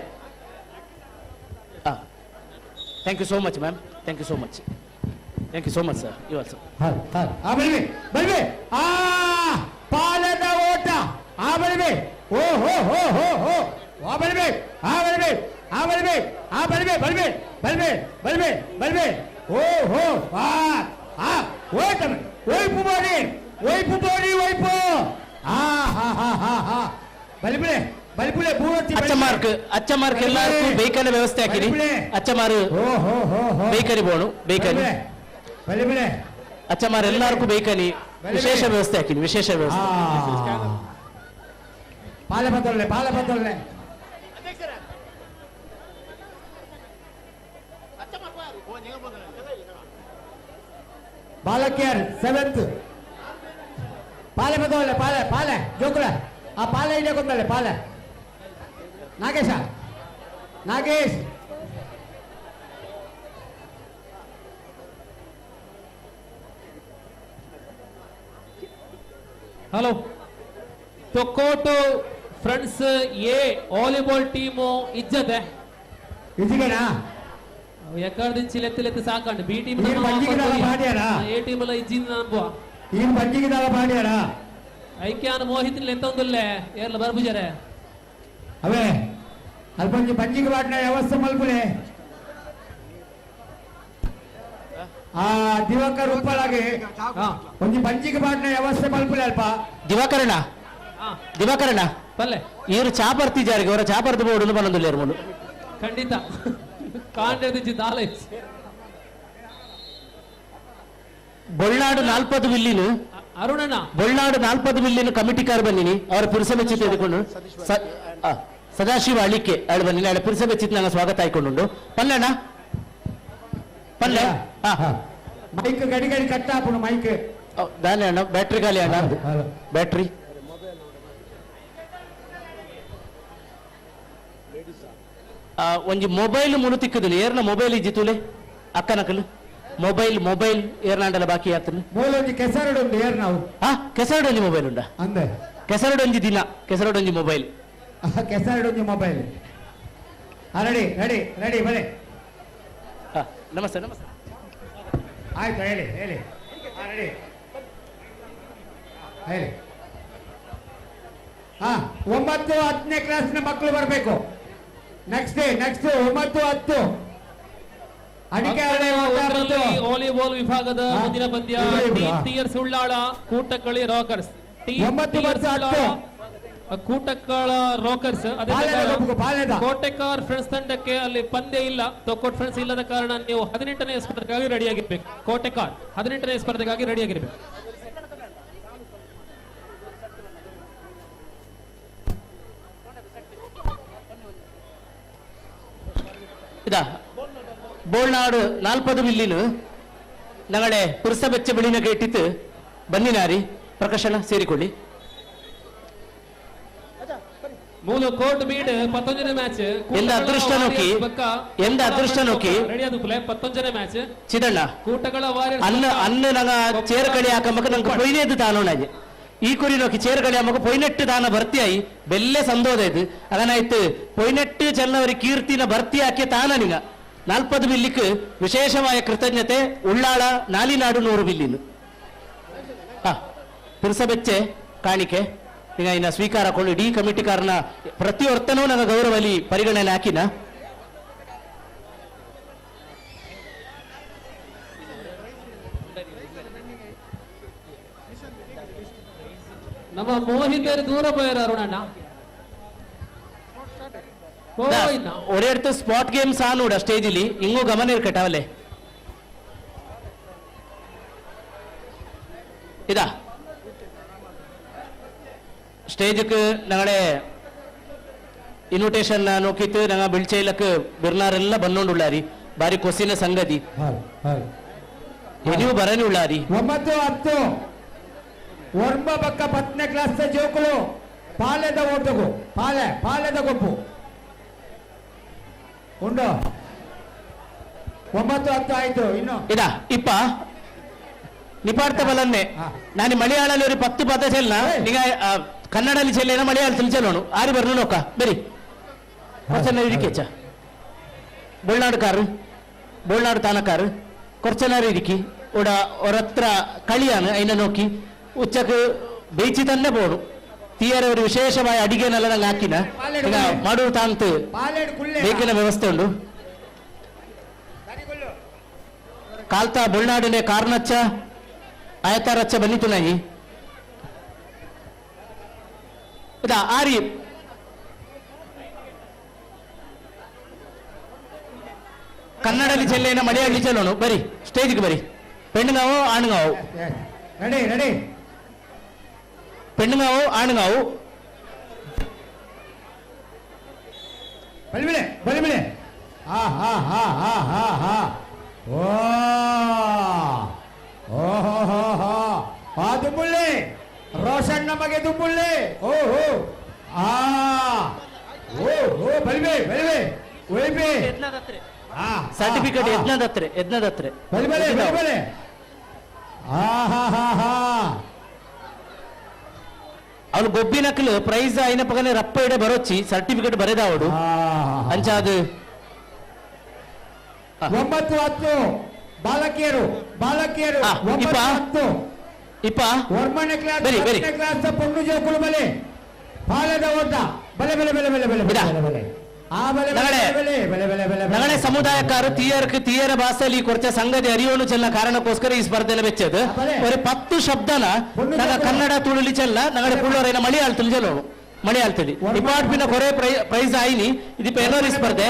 Thank you so much ma'am, thank you so much, thank you so much sir, you also. ಆ ಬಲ್ಬೆ ಬಲ್ಬೆ ಆ ಪಾಲದ ಓಟ ಆ ಬಲ್ಬೆ ಓ ಹೋ ಹೋ ಹೋ ಹೋ ಆ ಬಲ್ಬೆ ಆ ಬಲ್ಬೆ ಆ ಬಲ್ಬೆ ಆ ಬಲ್ಬೆ ಬಲ್ಬೆ ಬಲ್ಬೆ ಬಲ್ಬೆ ಬಲ್ಬೆ ಓ ಹೋ ಆ ಆ ಓಟ ಒಯ್ಪು ಬೋಡಿ ಒಯ್ಪು ಬೋಡಿ ಒಯ್ಪು ಆ ಹಾ ಹಾ ಹಾ ಹಾ ಬಲ್ಬೆ ಬಲ್ಬುಲೆ ಬೂರತಿ ಅಚ್ಚಮಾರ್ಕ್ ಅಚ್ಚಮಾರ್ಕ್ ಎಲ್ಲಾರ್ಕು ಬೇಕರಿ ವ್ಯವಸ್ಥೆ ಹಾಕಿರಿ. ಅಚ್ಚಮಾರು ಬೇಕರಿ ಬೋಣು ಬೇಕರಿ ಬಲ್ಬುಲೆ ಅಚ್ಚಮಾರ್ ಎಲ್ಲಾರ್ಕು ಬೇಕರಿ ವಿಶೇಷ ವ್ಯವಸ್ಥೆ ಹಾಕಿನಿ, ವಿಶೇಷ ವ್ಯವಸ್ಥೆ. ಪಾಲೆ ಬಂದೊಳ್ಳೆ ಪಾಲೆ ಬಂದೊಳ್ಳೆ ಬಾಲಕಿಯರ್ ಸೆವೆಂತ್ ಪಾಲೆ ಬಂದೊಳ್ಳೆ ಪಾಲೆ ಪಾಲೆ ಜೋಕುಲ ಆ ಪಾಲೆ ಇಲ್ಲೇ ಕೊಂದೊಳ್ಳೆ ಪಾಲೆ. Nagesh Nagesh hello Thokkottu friends A volleyball team ಇಜ್ಜದೆ ಇಜ್ಜಿಗೆನಾ ಎಕ್ಕಡ್ದಿಂಚಿ ಲೆತ್ತಿ ಲೆತ್ತಿ ಸಾಕಂಡು ಬಿ ಟೀಮ್ ಈರ್ ಬಂಜಿಗಿದಾಲ ಪಾಡ್ಯಾರ? ಎ ಟೀಮ್ ಎಲ್ಲ ಇಜ್ಜಿಂದ ನಂಬುವ ಈನ್ ಬಂಜಿಗಿದಾಲ ಪಾಡ್ಯಾರ? ಐಕ್ಯಾನ ಮೋಹಿತ್ ಲೆತ್ತೊಂದುಲ್ಲೆ ಏರ್ಲ ಬರ್ಬುಜರೆ ಅವೇ ಅಲ್ಪಂಜಿ ಬಂಜಿಗೆ ಪಾಡ್ನ ವ್ಯವಸ್ಥೆ ಮಲ್ಪುಲೆ. ಆ ದಿವಾಕರ್ ಉಪ್ಪಳಾಗೆ ಒಂಜಿ ಬಂಜಿಗೆ ಪಾಡ್ನ ವ್ಯವಸ್ಥೆ ಮಲ್ಪುಲೆ ಅಲ್ಪ. ದಿವಾಕರಣ ದಿವಾಕರಣ ಪಲ್ಲೆ ಇವರು ಚಾಪರ್ತಿ ಜಾರಿಗೆ ಅವರ ಚಾಪರ್ತಿ ಬೋರ್ಡ್ ಬನ್ನೊಂದುಲ್ಲೇರು ಮುಲು ಖಂಡಿತ ಕಾಂಡ್ರದಿಂಚಿ ದಾಲ ಬೊಳ್ಳಾಡು 40 ಬಿಲ್ಲಿನು ಅರುಣಣ್ಣ ಬೊಳ್ಳಾಡು 40 ಬಿಲ್ಲಿನ ಕಮಿಟಿ ಕಾರ್ ಬಂದಿನಿ ಅವರ ಪುರುಷ ತೆಗೆದುಕೊಂಡು ಸದಾಶಿವ ಅಳಿಕೆ ಅವಳು ಬಂದಿನಿ ಅವಳ ಪುರುಷ ಬೆಚ್ಚಿತ್ ನಂಗೆ ಸ್ವಾಗತ ಆಯ್ಕೊಂಡು ಪಲ್ಲಣ್ಣ ಪಲ್ಲೆ ಮೈಕ್ ಗಡಿ ಗಡಿ ಕಟ್ಟಾಪುನು ಮೈಕ್ ದಾನೆ ಅಣ್ಣ ಬ್ಯಾಟ್ರಿ ಖಾಲಿ ಅಣ್ಣ ಬ್ಯಾಟ್ರಿ ಒಂಜಿ ಮೊಬೈಲ್ ಮುನು ತಿಕ್ಕುದಿಲ್ಲ ಏರ್ನ ಮೊಬೈಲ್ ಇಜ್ಜಿ ತೂಲೆ ಅಕ್ಕನಕಲು ಮೊಬೈಲ್ ಮೊಬೈಲ್ ಏರ್ನಾಂಡಲ ಬಾಕಿ ಆತನು ಮೂಲೊಂಜಿ ಕೆಸರಡೊಂದು ಏರ್ ನಾವು ಹಾ ಕೆಸರಡೊಂಜಿ ಮೊಬೈಲ್ ಉಂಡ ಅಂದೆ ಕೆಸರಡೊಂಜಿ ದಿನ ಕೆಸರಡೊಂಜಿ ಮೊಬೈಲ್ ಕೆಸರಡೊಂಜಿ ಮೊಬೈಲ್ ರೆಡಿ ರೆಡಿ ರೆಡಿ ಬಲೆ ನಮಸ್ತೆ ನಮಸ್ತೆ ಆಯ್ತು ಹೇಳಿ ಹೇಳಿ ರೆಡಿ ಹೇಳಿ ಹಾ 9 10ನೇ ಕ್ಲಾಸ್ನ ಮಕ್ಕಳು ಬರಬೇಕು. ನೆಕ್ಸ್ಟ್ ಡೇ ನೆಕ್ಸ್ಟ್ 9 10 ಅಡಿಕೆ ವಾಲಿಬಾಲ್ ವಿಭಾಗದ ಮುಂದಿನ ಪಂದ್ಯ ಟೀಮ್ ಉಳ್ಳಾಳ ಕೂಟಕಳಿ ರಾಕರ್ಸ್. ಕೂಟಕ್ಕಳ ರಾಕರ್ಸ್ ಅದೇ ಕೋಟೆಕಾರ್ ಫ್ರೆಂಡ್ಸ್ ತಂಡಕ್ಕೆ ಅಲ್ಲಿ ಪಂದ್ಯ ಇಲ್ಲ. ತೊಕ್ಕೋಟ್ ಫ್ರೆಂಡ್ಸ್ ಇಲ್ಲದ ಕಾರಣ ನೀವು 18ನೇ ಸ್ಪರ್ಧೆಗಾಗಿ ರೆಡಿಯಾಗಿರ್ಬೇಕು. ಕೋಟೆಕಾರ್ 18ನೇ ಸ್ಪರ್ಧೆಗಾಗಿ ರೆಡಿಯಾಗಿರ್ಬೇಕು. ಇದಾ ಬೋಳ್ನಾಡು 40 ಬಿಲ್ಲಿನು ನಗಳೆ ಪುರುಸಬೆಚ್ಚ ಬಿಳಿನ ಕೇಟಿತ್ತು ಬನ್ನಿನಾರಿ ಪ್ರಕರ್ಷಣ ಸೇರಿಕೊಳ್ಳಿ. ಮೂಲ ಕೋರ್ಟ್ ಬೀಡ್ 19ನೇ ಮ್ಯಾಚ್ ಎಂದ ಅದೃಷ್ಟ ನೋಕಿ, ಎಂದ ಅದೃಷ್ಟ ನೋಕಿ. ರೆಡಿ ಅದು ಪ್ಲೇ 19ನೇ ಮ್ಯಾಚ್ ಚಿದಣ್ಣ ಕೂಟಗಳ ವಾರಿಯರ್ಸ್ ಅನ್ನ ಅನ್ನ ನಂಗ ಚೇರ್ ಕಳಿ ಹಾಕಂಬಕ ನಂಗೆ ಪೊಯ್ನೇದು ತಾನೋಣಾಜೆ ಈ ಕುರಿ ನೋಕಿ ಚೇರ್ ಕಳಿ ಹಾಕಂಬಕ ಪೊಯ್ನೆಟ್ಟು ತಾನ ಭರ್ತಿ ಆಯಿ ಬೆಲ್ಲೆ ಸಂದೋದ ಇದು ಅದನ್ನಾಯ್ತು ಪೊಯ್ನೆಟ್ಟು ಚೆನ್ನವರಿ ಕೀರ್ತಿನ ಭರ್ತಿ ಹಾಕಿ ತಾನ ನಿಂಗ 40 ಬಿಲ್ಲಿಕ್ ವಿಶೇಷವಾದ ಕೃತಜ್ಞತೆ ಉಳ್ಳಾಳ ನಾಲಿನಾಡು 100 ಬಿಲ್ಲಿನು ಪಿರ್ಸಬೆಚ್ಚೆ ಕಾಣಿಕೆ ಈಗ ಇನ್ನ ಸ್ವೀಕಾರ ಕೊಂಡು ಇಡೀ ಕಮಿಟಿಕಾರನ ಪ್ರತಿ ಒರ್ತನೂ ನನ್ನ ಗೌರವಲಿ ಪರಿಗಣನೆ ಹಾಕಿನ. ನಮ್ಮ ಮೋಹಿತರು ದೂರ ಪೋಯರು ಅರುಣಣ್ಣ. ಒರೆಡ್ತು ಸ್ಪಾಟ್ ಗೇಮ್ಸ್ ಆನೂಡ ಸ್ಟೇಜ್ ಇಲ್ಲಿ ಇಂಗು ಗಮನ ಇರ್ಕಟ್ಟ ಅವಲೆ ಇದಾ ಸ್ಟೇಜ್ಗೆ ನಗಡೆ ಇನ್ವಿಟೇಷನ್ ನೋಕಿತ್ತು ನಂಗ ಬಿಳ್ಚೈಲಕ್ ಬಿರ್ನಾರೆಲ್ಲ ಬನ್ನೋಂಡುಳ್ಳಾರಿ ಬಾರಿ ಕೊಸಿನ ಸಂಗತಿ ಎನಿವು ಬರನಿ ಉಳ್ಳಾರಿ. 9 10 ಒರ್ಬ ಬಕ್ಕ 10ನೇ ಕ್ಲಾಸ್ ಜೋಕುಲು ಪಾಲೆದ ಓಟಗು ಪಾಲೆ ಪಾಲೆದ ಗೊಪ್ಪು ಉಂಡು 9 10 ಆಯ್ತು ಇನ್ನು ಇದಾ ಇಪ್ಪ ನಿಪಾಡ್ತ ಬಲನ್ನೆ ನಾನು ಮಲಯಾಳಲ್ಲಿ ಒಂದು 10 ಪದ ಚೆಲ್ಲ ನಿಗ ಕನ್ನಡಲ್ಲಿ ಚೆಲ್ಲೇನ ಮಲಯಾಳದಲ್ಲಿ ಚೆಲ್ಲೋಣ ಆರಿ ಬರ್ನು ನೋಕ ಬರಿ ಕೊರ್ಚನ ಇರಿಕೆಚ್ಚ ಬೋಳ್ನಾಡು ಕಾರು ಬೋಳ್ನಾಡು ತಾನಕಾರು ಕೊರ್ಚನಾರು ಇರಿಕಿ ಒಡ ಒರತ್ರ ಕಳಿಯಾನ ಐನ ನೋಕಿ ಉಚ್ಚಕ್ ಬೇಚಿ ತನ್ನೆ ಬೋಡು ತೀಯರವರು ವಿಶೇಷವಾಗಿ ಅಡಿಗೆನೆಲ್ಲ ನಂಗೆ ಹಾಕಿನ ಈಗ ಮಾಡು ತಾಂತು ಬೇಕಿನ ವ್ಯವಸ್ಥೆ ಉಂಡು. ಕಾಲ್ತಾ ಬೊಳ್ನಾಡಿನ ಕಾರ್ನಚ್ಚ ಆಯತಾರಚ್ಚ ಬನ್ನಿತು ನಾಯಿ ಇದಾ ಆರಿ ಕನ್ನಡಲ್ಲಿ ಚೆಲ್ಲೇನ ಮಲಯಾಳಿ ಚೆಲ್ಲೋಣ ಬರಿ ಸ್ಟೇಜ್ಗೆ ಬರಿ ಪೆಣ್ಣುಗಾವು ಆಣುಗಾವು ರೆಡಿ ರೆಡಿ ಪೆಣ್ಣುಗಾವು ಆಣುಗಾವು ಬಲಿಬಿಳೆ ಬಲಿಬಿಳೆ ಹಾ ಹಾ ಹಾ ಹಾ ಹಾ ಹಾ ಓ ಓಹೋ ಹೋ ಹೋ ಆ ದುಂಬುಳ್ಳಿ ರೋಷನ್ ನಮಗೆ ದುಂಬುಳ್ಳಿ ಓಹೋ ಆ ಓ ಓ ಬಲಿಬೆ ಬಲಿಬೆ ಒಯ್ಬೆ ಸರ್ಟಿಫಿಕೇಟ್ ಯಜ್ಞದತ್ರೆ ಯಜ್ಞದತ್ರೆ ಬಲಿಬಲೆ ಬಲಿಬಲೆ ಆ ಹಾ ಹಾ ಹಾ ಅವನು ಗೊಬ್ಬಿನಕ್ಲು ಪ್ರೈಸ್ అయిన ಪಗನೆ ರಪ್ಪ ಇಡೆ ಬರೋಚಿ ಸರ್ಟಿಫಿಕೇಟ್ ಬರೆದಾವಡು ಅಂಚಾದು 9 10 ಬಾಲಕಿಯರು ಬಾಲಕಿಯರು 9 10 ಇಪ್ಪ ವರ್ಮನೆ ಕ್ಲಾಸ್ 10ನೇ ಕ್ಲಾಸ್ ಪೊಣ್ಣು ಜೋಕುಲು ಬಲೆ ಪಾಲದ ಓಟ ಬಲೆ ಬಲೆ ಬಲೆ ಬಲೆ ಬಲೆ ಬಲೆ ಬಲೆ ಆ ಬಲೆ ಬಲೆ ಬಲೆ ಬಲೆ ಬಲೆ ಬಲೆ. ನಗಳೆ ಸಮುದಾಯക്കാರು ತೀಯರ್ಕ್ ತೀಯರ ಭಾಷೆಯಲ್ಲಿ ಕೊರಚ ಸಂಗತಿ ಅರಿಯೋನು ಚೆಲ್ಲ ಕಾರಣಕ್ಕೋಸ್ಕರ ಈ ಸ್ಪರ್ಧೆನ ಬೆಚ್ಚದು ഒരു 10 ಶಬ್ದನ ನಗ ಕನ್ನಡ ತುಳುಲಿ ಚೆಲ್ಲ ನಗಡೆ ಪುಳ್ಳೋರೈನ ಮಲಯಾಳത്തിൽ ಚೆಲ್ಲೋನು ಮಲಯಾಳത്തിൽ ಡಿಪಾರ್ಟ್ಮೆಂಟ್ ಕೊರೆ ಪ್ರೈಸ್ ಆಯ್ನಿ ಇದು ಪೆನೋರಿ ಸ್ಪರ್ಧೆ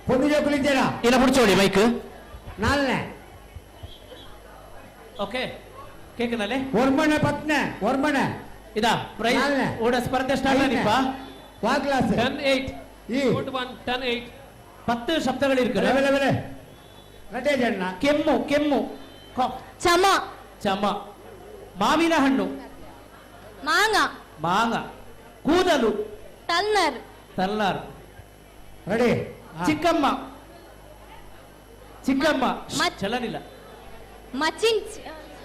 ಪೊಣ್ಣು ಜೋಕುಲು ಇದ್ದೀರಾ ಇನ್ನ ಪುಡ್ಚೋಳಿ ಮೈಕ್ ನಾಲ್ನೇ ಓಕೆ ಕೇಕನಲ್ಲೇ ವರ್ಮನೆ ಪತ್ನೆ ವರ್ಮನೆ ಇದಾ ಪ್ರೈಸ್ ಓಡ ಸ್ಪರ್ಧೆ ಸ್ಟಾರ್ಟ್ ಆನಿಪ್ಪ ವಾ ಕ್ಲಾಸ್ 10 8 ಕೋರ್ಟ್ 1 10 8 10 ಶಬ್ದಗಳು ಇರ್ಕರೆ ಬಲೆ ಬಲೆ ರಟೆ ಜಣ್ಣ ಕೆಮ್ಮು ಕೆಮ್ಮು ಚಮ ಚಮ ಮಾವಿನ ಹಣ್ಣು ಮಾಂಗ ಮಾಂಗ ಕೂದಲು ತಲ್ನರ್ ತಲ್ನಾರ್ ರೆಡಿ ಚಿಕ್ಕಮ್ಮ ಚಿಕ್ಕಮ್ಮ ಚಲನಿಲ್ಲ ಮಚಿಂಚ್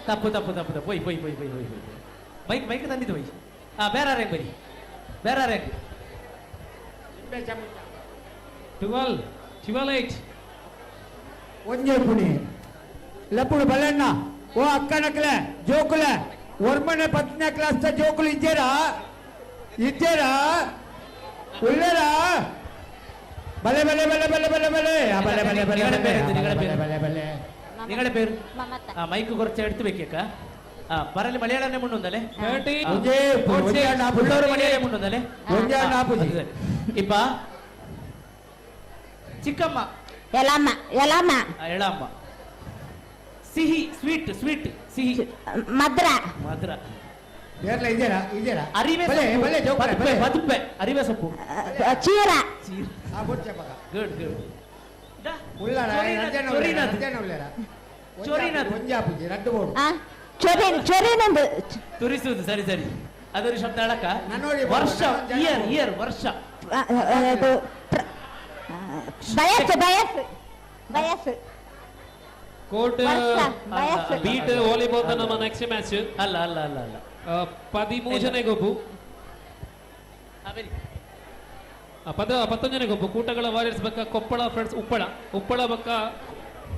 ತಪ್ಪು ತಪ್ಪು ತಪ್ಪು ತಪ್ಪು ಪೊಯ್ ಪೊಯ್ ಪೊಯ್ ಪೊಯ್ ಪೊಯ್ ಪೊಯ್ ಮೈಕ್ ಮೈಕ್ ತಂದಿದ್ದು ಪೊಯ್ ಆ ಬೇರೆ ರ್ಯಾಂಕ್ ಬರಿ ಬೇರೆ ರ್ಯಾಂಕ್ 12 12 8 ಒಂಜೆ ಪುಣಿ ಲಪ್ಪುಡು ಬಲಣ್ಣ ಓ ಅಕ್ಕನಕ್ಲೆ ಜೋಕುಲೆ ವರ್ಮನೆ 10ನೇ ಕ್ಲಾಸ್ ಜೋಕುಲು ಇದ್ದೀರಾ ಇದ್ದೀರಾ ಉಳ್ಳೇರಾ ಬಲೆ ಬಲೆ ಬಲೆ ಬಲೆ ಬಲೆ ಬಲೆ ಬಲೆ ಬಲೆ ಬಲೆ ಬಲೆ ಬಲೆ ಬಲೆ നിങ്ങളുടെ പേര് ആ മൈക്ക് കുറച്ച് എടുത്തു വെക്കേക്ക ആ പറയല് മലയാളം മുണ്ടുണ്ടല്ലേ ഉള്ളവർ മലയാളം മുണ്ടുണ്ടല്ലേ ഇപ്പ ಚಿಕ್ಕಮ್ಮ ಎಲಮ್ಮ ಎಲಮ್ಮ ಎಳಮ್ಮ ಸಿಹಿ ಸ್ವೀಟ್ ಸ್ವೀಟ್ ಸಿಹಿ ಮದ್ರ ಮದ್ರ ಏರ್ಲ ಇದೆಯಾ ಇದೆಯಾ ಅರಿವೆ ಬಲೆ ಬಲೆ ಜೋಕುಲೆ ಬಲೆ ಬದುಪೆ ಅರಿವೆ ಸೊಪ್ಪು ಚೀರ ಆ ಬೊಚ್ಚೆ ಪಗ ಗುಡ್ ಗುಡ್ ಉಳ್ಳಾಡ ರಜನ ರಜನ ಉಳ್ಳಾಡ ಚೊರಿನ ಒಂಜಾಪುಜಿ ರಡ್ಡು ಬೋಡು ಚೊರಿ ಚೊರಿನಂದು ತುರಿಸುವುದು ಸರಿ ಸರಿ ಅದರ ಶಬ್ದ ಅಳಕ ವರ್ಷ ಇಯರ್ ಇಯರ್ ವರ್ಷ ಅದು ಬಯಸ್ಸು ಬಯಸ್ಸು ಬಯಸ್ಸು ಕೋರ್ಟ್ ಬೀಟ್ ವಾಲಿಬಾಲ್ ನಮ್ಮ ನೆಕ್ಸ್ಟ್ ಮ್ಯಾಚ್ ಅಲ್ಲ ಅಲ್ಲ ಅಲ್ಲ ಅಲ್ಲ 13 ಗೊಬ್ಬು 11 ಗೊಬ್ಬು ಕೂಟಗಳ ವಾರಿಯರ್ಸ್ ಬಕ್ಕ ಕೊಪ್ಪಳ ಫ್ರೆಂಡ್ಸ್ ಉಪ್ಪಳ ಉಪ್ಪಳ ಬಕ್ಕ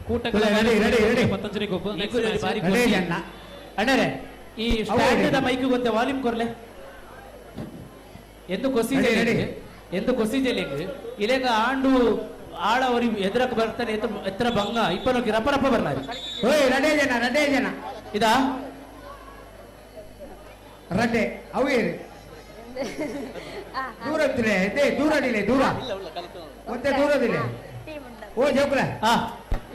ಕೂಟಗಳ 11 ಗೊಬ್ಬು ಅಣ್ಣರೇ ಈ ಸ್ಟ್ಯಾಂಡ್ ಮೈಕ್ ಗೊತ್ತೆ ವಾಲ್ಯೂಮ್ ಕೊರ್ಲೆ ಎಂದು ಕೊಸಿಜೆ ಎಂದು ಕೊಸಿಜೆಲೆಂಗ್ ಇಲೆಂಗ ಆಂಡು ಆಳ ಅವರಿ ಎದುರಕ್ಕೆ ಬರ್ತಾನೆ ಎತ್ತರ ಬಂಗ ಇಪ್ಪನೋಕಿ ರಪ್ಪ ರಪ್ಪ ಬರ್ಲಾರಿ ಓಯ್ ರಡೆ ಜನ ರಡೆ ಜನ ಇದಾ ರಡ್ಡೆ ಅವು ಏರಿ ದೂರ ಇದ್ದೆ ದೂರದಿಲ್ಲ ದೂರ ಮತ್ತೆ ದೂರದಿಲ್ಲ ಓ ಜೋಕುಲ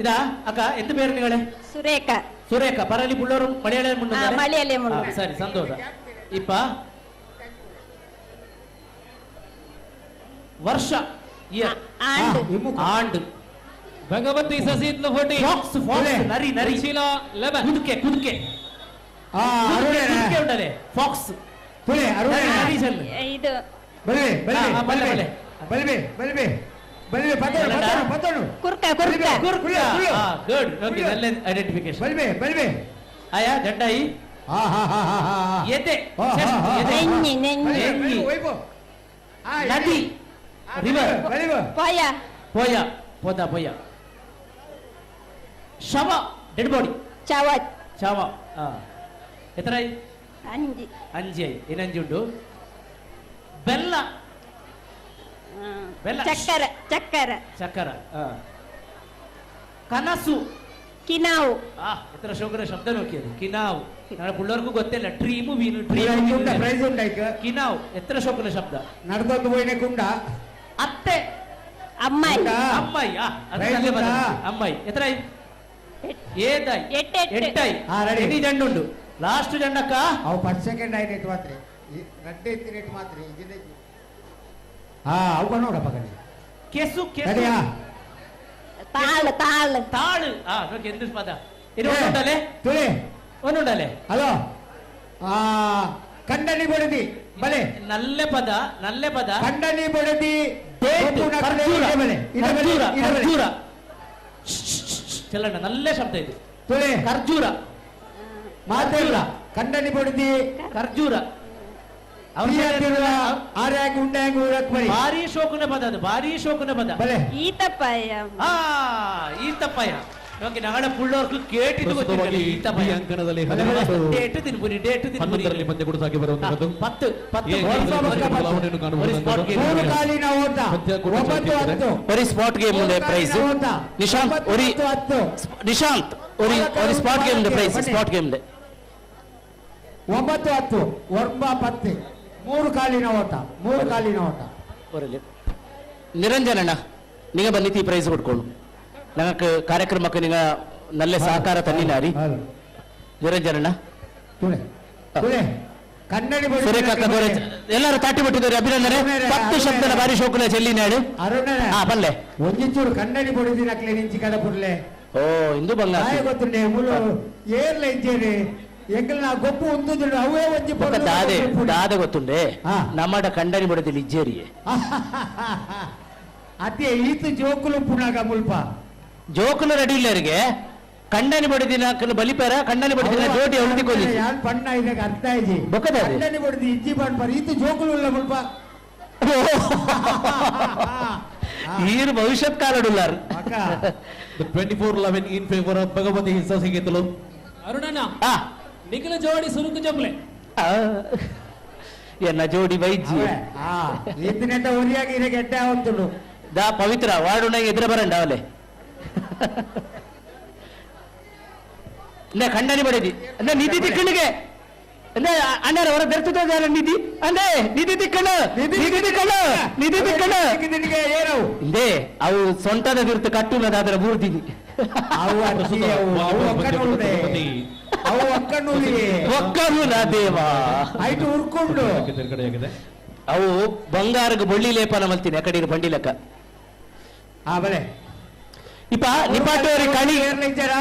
ಇದಾ ಅಕ್ಕ ಎಂತ പേര് നിങ്ങളെ ಸುರೇಖ ಸುರೇಖ ಪರಲಿ ಪುಳ್ಳೋರು ಮಲಯಾಳ ಮಲಯಾಳಿ ಸರಿ ಸಂತೋಷ ಇಪ್ಪ ವರ್ಷ ಆಂಡು ಭಗವತಿ ಸಸೀತ್ಲು 40 ಫಾಕ್ಸ್ ಫಾಕ್ಸ್ ನರಿ ನರಿ ಶೀಲಾ 11 ಕುದುಕೆ ಕುದುಕೆ ಕುದುಕೆ ಉಂಟಲೆ ಫಾಕ್ಸ್ ತುಲೆ ಅರುಣ ಇದು ಬಲ್ವೆ ಬಲ್ವೆ ಬಲ್ವೆ ಬಲ್ವೆ ಬಲ್ವೆ ಬಲ್ವೆ ಪತೋನು ಪತೋನು ಪತೋನು ಕುರ್ಕ ಕುರ್ಕ ಕುರ್ಕ ಗುಡ್ ಓಕೆ ನಲ್ಲ ಐಡೆಂಟಿಫಿಕೇಶನ್ ಬಲ್ವೆ ಬಲ್ವೆ ಆಯಾ ಜಂಡಾಯಿ ಹಾ ಹಾ ಹಾ ಹಾ ಎದೆ ನೆನ್ನಿ ನೆನ್ನಿ ನದಿ ರಿವರ್ ಪೋಯ ಪೋಯ ಪೋದ ಪೋಯ ಶವ ಡೆಡ್ ಬಾಡಿ ಚವ ಚವ ಎತ್ತರ ಅಂಜಿ ಅಂಜಿ I ಏನಂಜಿ ಉಂಟು ಬೆಲ್ಲ ಬೆಲ್ಲ ಚಕ್ಕರ ಚಕ್ಕರ ಚಕ್ಕರ ಕನಸು ಕಿನಾವು ಎತ್ತರ ಶೋಕರ ಶಬ್ದ ನೋಕಿಯದು ಕಿನಾವು ನನ್ನ ಪುಳ್ಳೋರ್ಗೂ ಗೊತ್ತಿಲ್ಲ ಡ್ರೀಮು ವೀನು ಡ್ರೀಮ್ ಪ್ರೈಸ್ ಉಂಟು ಕಿನಾವು ಎತ್ತರ ಶೋಕನ ಶಬ್ದ ನಡ್ದೊಂದು ಹೋಯ್ನೆ ಕುಂಡ ಅತ್ತೆ ಅಮ್ಮಾಯಿ ಅಮ್ಮಾಯಿ ಅಮ್ಮಾಯಿ ಎತ್ತರ ಏದಾಯ್ ಎಟ್ಟಾಯ್ ಎನಿ ಜಂಡು ಉಂಡು ಲಾಸ್ಟ್ ಜಂಡಕ್ಕ ಅವು ಫಸ್ಟ್ ಸೆಕೆಂಡ್ ಆಯ್ತು ಮಾತ್ರ ರಡ್ಡೆ ಎತ್ತಿ ರೇಟ್ ಮಾತ್ರ ಹಾ ಅವು ನೋಡಪ್ಪ ಕಣೆ ಕೆಸು ಕೆಸು ತಾಳು ತಾಳು ತಾಳು ಆ ನೋಕೆ ಎಂದು ಪದ ಇದು ಒಂದುಂಡಲೆ ತುಳಿ ಒಂದುಂಡಲೆ ಹಲೋ ಆ ಕಂಡನಿ ಬಡದಿ ಬಲೆ ನಲ್ಲೆ ಪದ ನಲ್ಲೆ ಪದ ಕಂಡನಿ ಬಡದಿ ಖರ್ಜೂರ ಖರ್ಜೂರ ಖರ್ಜೂರ ಚೆಲ್ಲಣ್ಣ ನಲ್ಲೆ ಶಬ್ದ ಇದು ತುಳಿ ಖರ್ಜೂರ ಮಾತಿಲ್ಲ ಕಂಡನಿ ಬಡದಿ ಖರ್ಜೂರ ಭಾರಿ ಶೋಕನ ಪದ ಅದು ಭಾರಿ ಶೋಕನ ಪದ ಈತಪ್ಪಯ್ಯ ಆ ಈತಪ್ಪಯ್ಯ ಓಕೆ ನಗಡ ಪುಳ್ಳೋರ್ಕು ಕೇಟಿದ್ದು ಗೊತ್ತಿಲ್ಲ ಈತಪ್ಪಯ್ಯ ಅಂಕಣದಲ್ಲಿ ಡೇಟ್ ತಿನ್ಪುರಿ ಡೇಟ್ ತಿನ್ಪುರಿ 11ರಲ್ಲಿ ಪಂದ್ಯ ಕೂಡ ಸಾಗಿ ಬರುವಂತಹದ್ದು 10 10 ಮೂರು ಕಾಲಿನ ಓಟ 9 10 ಒರಿ ಸ್ಪಾಟ್ ಗೇಮ್ ಉಂಡೆ ಪ್ರೈಸ್ ನಿಶಾಂತ್ ಒರಿ ನಿಶಾಂತ್ ಒರಿ ಒರಿ ಸ್ಪಾಟ್ ಗೇಮ್ ಉಂಡೆ ಪ್ರೈಸ್ ಸ್ಪಾಟ್ ಗೇಮ್ ಉಂಡೆ 9 10 ಒರ್ಬ 10 ಮೂರು ಕಾಲಿನ ಓಟ ಮೂರು ಕಾಲಿನ ಓಟ ನಿರಂಜನ್ ಅಣ್ಣ ನಿಗ ಬಂದಿತ್ತು ಈ ಪ್ರೈಸ್ ಕೊಟ್ಕೊಂಡು ನಂಗೆ ಕಾರ್ಯಕ್ರಮಕ್ಕೆ ನಿಗ ನಲ್ಲೆ ಸಹಕಾರ ತನ್ನಿನಾರಿ ನಿರಂಜನ್ ಅಣ್ಣ ಎಲ್ಲರೂ ತಾಟಿ ಬಿಟ್ಟಿದ್ದಾರೆ ಅಭಿನಂದನೆ 10 ಶಬ್ದನ ಬಾರಿ ಶೋಕುಲ ಚೆಲ್ಲಿನಾಡು ಅರುಣ ಬಲ್ಲೆ ಒಂಜಿಚೂರು ಕನ್ನಡಿ ಬಡಿದಿನಕ್ಲೆ ನಿಂಚಿ ಕಡಪುರ್ಲೆ ಓ ಇಂದು ಬಂಗಾರ ಗೊತ್ತುಂಡೆ ಮುಳು ಏರ್ಲ ಇಂಚೇರಿ ಎಂಕಲ್ನ ಗೊಬ್ಬು ಉಂದುದುಂಡು ಅವೇ ಒಂಜಿ ದಾದೆ ದಾದೆ ಗೊತ್ತುಂಡೆ ನಮ್ಮಡ ಕಂಡನಿ ಬಡದಿಲ್ಲ ಇಜ್ಜೇರಿಯೇ ಅದೇ ಈತು ಜೋಕುಲು ಪುಣಾಗ ಮುಲ್ಪ ಜೋಕುಲು ರೆಡಿ ಇಲ್ಲರಿಗೆ ಕಂಡನಿ ಬಡಿದಿನ ಬಲಿಪೇರ ಕಂಡನಿ ಬಡಿದಿನ ಜೋಟಿ ಅವಳಿಗೆ ಯಾನ್ ಪಣ್ಣ ಇದಕ್ಕೆ ಅರ್ಥ ಆಯ್ತು ಬೊಕ್ಕದ ಕಂಡನಿ ಬಡಿದಿ ಇಜ್ಜಿ ಪಣ್ಪರ್ ಈತು ಜೋಕುಲು ಉಲ್ಲ ಮುಲ್ಪ ಈರು ಭವಿಷ್ಯತ್ ಕಾಲಡುಲ್ಲಾರ್ 24-11 in favor of Bhagavati Sasigetulu. ಅರುಣಣ್ಣ ನಿಖಿಲ ಜೋಡಿ ಸುರುಕು ಜೋಕ್ಲೆ ಎನ್ನ ಜೋಡಿ ವೈದ್ಯ ಈತನೆಂತ ಒರಿಯಾಗಿ ಇರಗೆ ಎಡ್ಡೆ ಆವಂತುಂಡು ದಾ ಪವಿತ್ರ ವಾರ್ಡ್ ಎದುರು ಬರಂಡ ಅವಲೆ ನೆ ಖಂಡನಿ ಬಡಿದಿ ಅಂದ್ರೆ ನಿಧಿ ತಿಕ್ಕಣಿಗೆ ಅಂದ್ರೆ ಅಣ್ಣಾರ ಹೊರ ಬೆರ್ತದ ನಿಧಿ ಅಂದ್ರೆ ನಿಧಿ ತಿಕ್ಕಣ ನಿಧಿ ತಿಕ್ಕಣ ನಿಧಿ ತಿಕ್ಕಣ ಇಂದೇ ಅವು ಸೊಂಟದ ಬಿರ್ತು ಕಟ್ಟುನದಾದ್ರೆ ಬೂರ್ದಿನಿ ಅವು ಒಕ್ಕಣ್ಣುಲಿ ಒಕ್ಕನು ದೇವ ಐಟು ಉರ್ಕೊಂಡು ತೇರ್ಗಡೆಯಾಗಿದೆ. ಅವು ಬಂಗಾರಗ್ ಬೊಳ್ಳಿ ಲೇಪನ ಮಲ್ತೀನಿ ಅಕಡೆ ಬಂಡಿ ಲೆಕ್ಕ. ಹಾ ಬಲೆ. ಇಪ್ಪ ನಿಪಾಟೋರಿ ಕಣಿ,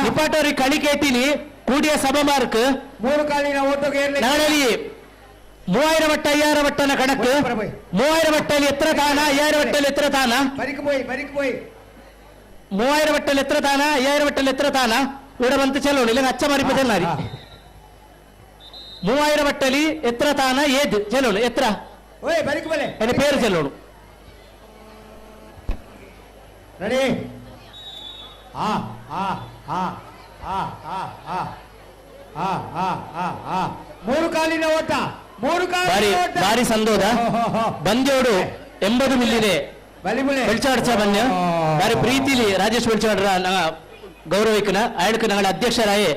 ನಿಪಾಟೋರಿ ಕಣಿ ಕೇಟಿಲಿ ಕೂಡಿಯ ಸಭಾ ಮಾರ್ಕ್ ಮೂರು ಕಾಲಿನ ಓಟೋಗೆ ಏರ್ಲೆ. ನಾಡಲಿ 3000 ವಟ್ಟ 5000 ವಟ್ಟನ ಕಣಕ್ 3000 ವಟ್ಟಲ್ಲಿ ಎತ್ತರ ತಾನ 5000 ವಟ್ಟಲ್ಲಿ ಎತ್ತರ ತಾನ ಬರಿಕ್ ಪೋಯ್ ಬರಿಕ್ ಪೋಯ್ 3000 ವಟ್ಟಲ್ಲಿ ಎತ್ತರ ತಾನ 5000 ವಟ್ಟಲ್ಲಿ ಎತ್ತರ ತಾನ ಇಡ ಬಂತು ಚಲೋ ಇಲ್ಲ ಅಚ್ಚ ಮರಿಪ ಚೆಲ್ಲಾರಿ 3000 ವಟ್ಟಲಿ ಎತ್ತರ ತಾನ ಏದ್ ಚೆಲ್ಲೋಣ ಎತ್ತರ ಓಯ್ ಬರಿಕ್ ಬಲೆ ಎನ್ನ പേര് ಚೆಲ್ಲೋಣ. ರೆಡಿ ಆ ಆ ಆ ಆ ಆ ಆ ಆ ಆ ಆ ಆ ಮೂರು ಕಾಲಿನ ಓಟ, ಮೂರು ಬಾರಿ ಕಾಲಿನ ಓಟ. ಬಾರಿ ಸಂದೋದ ಬಂದ್ಯೋಡು 80 ಮಿಲ್ಲಿದೆ ಬಲಿ ಬಲೆ ಬೆಳ್ಚಾಡ್ಚ ಬನ್ಯ ಬಾರಿ ಪ್ರೀತಿಲಿ ರಾಜೇಶ್ ಬೆಳ್ಚಾಡ್ರ ಗೌರವಿಕನ ಆಯ್ಕ ನಂಗಳ ಅಧ್ಯಕ್ಷರಾಯೇ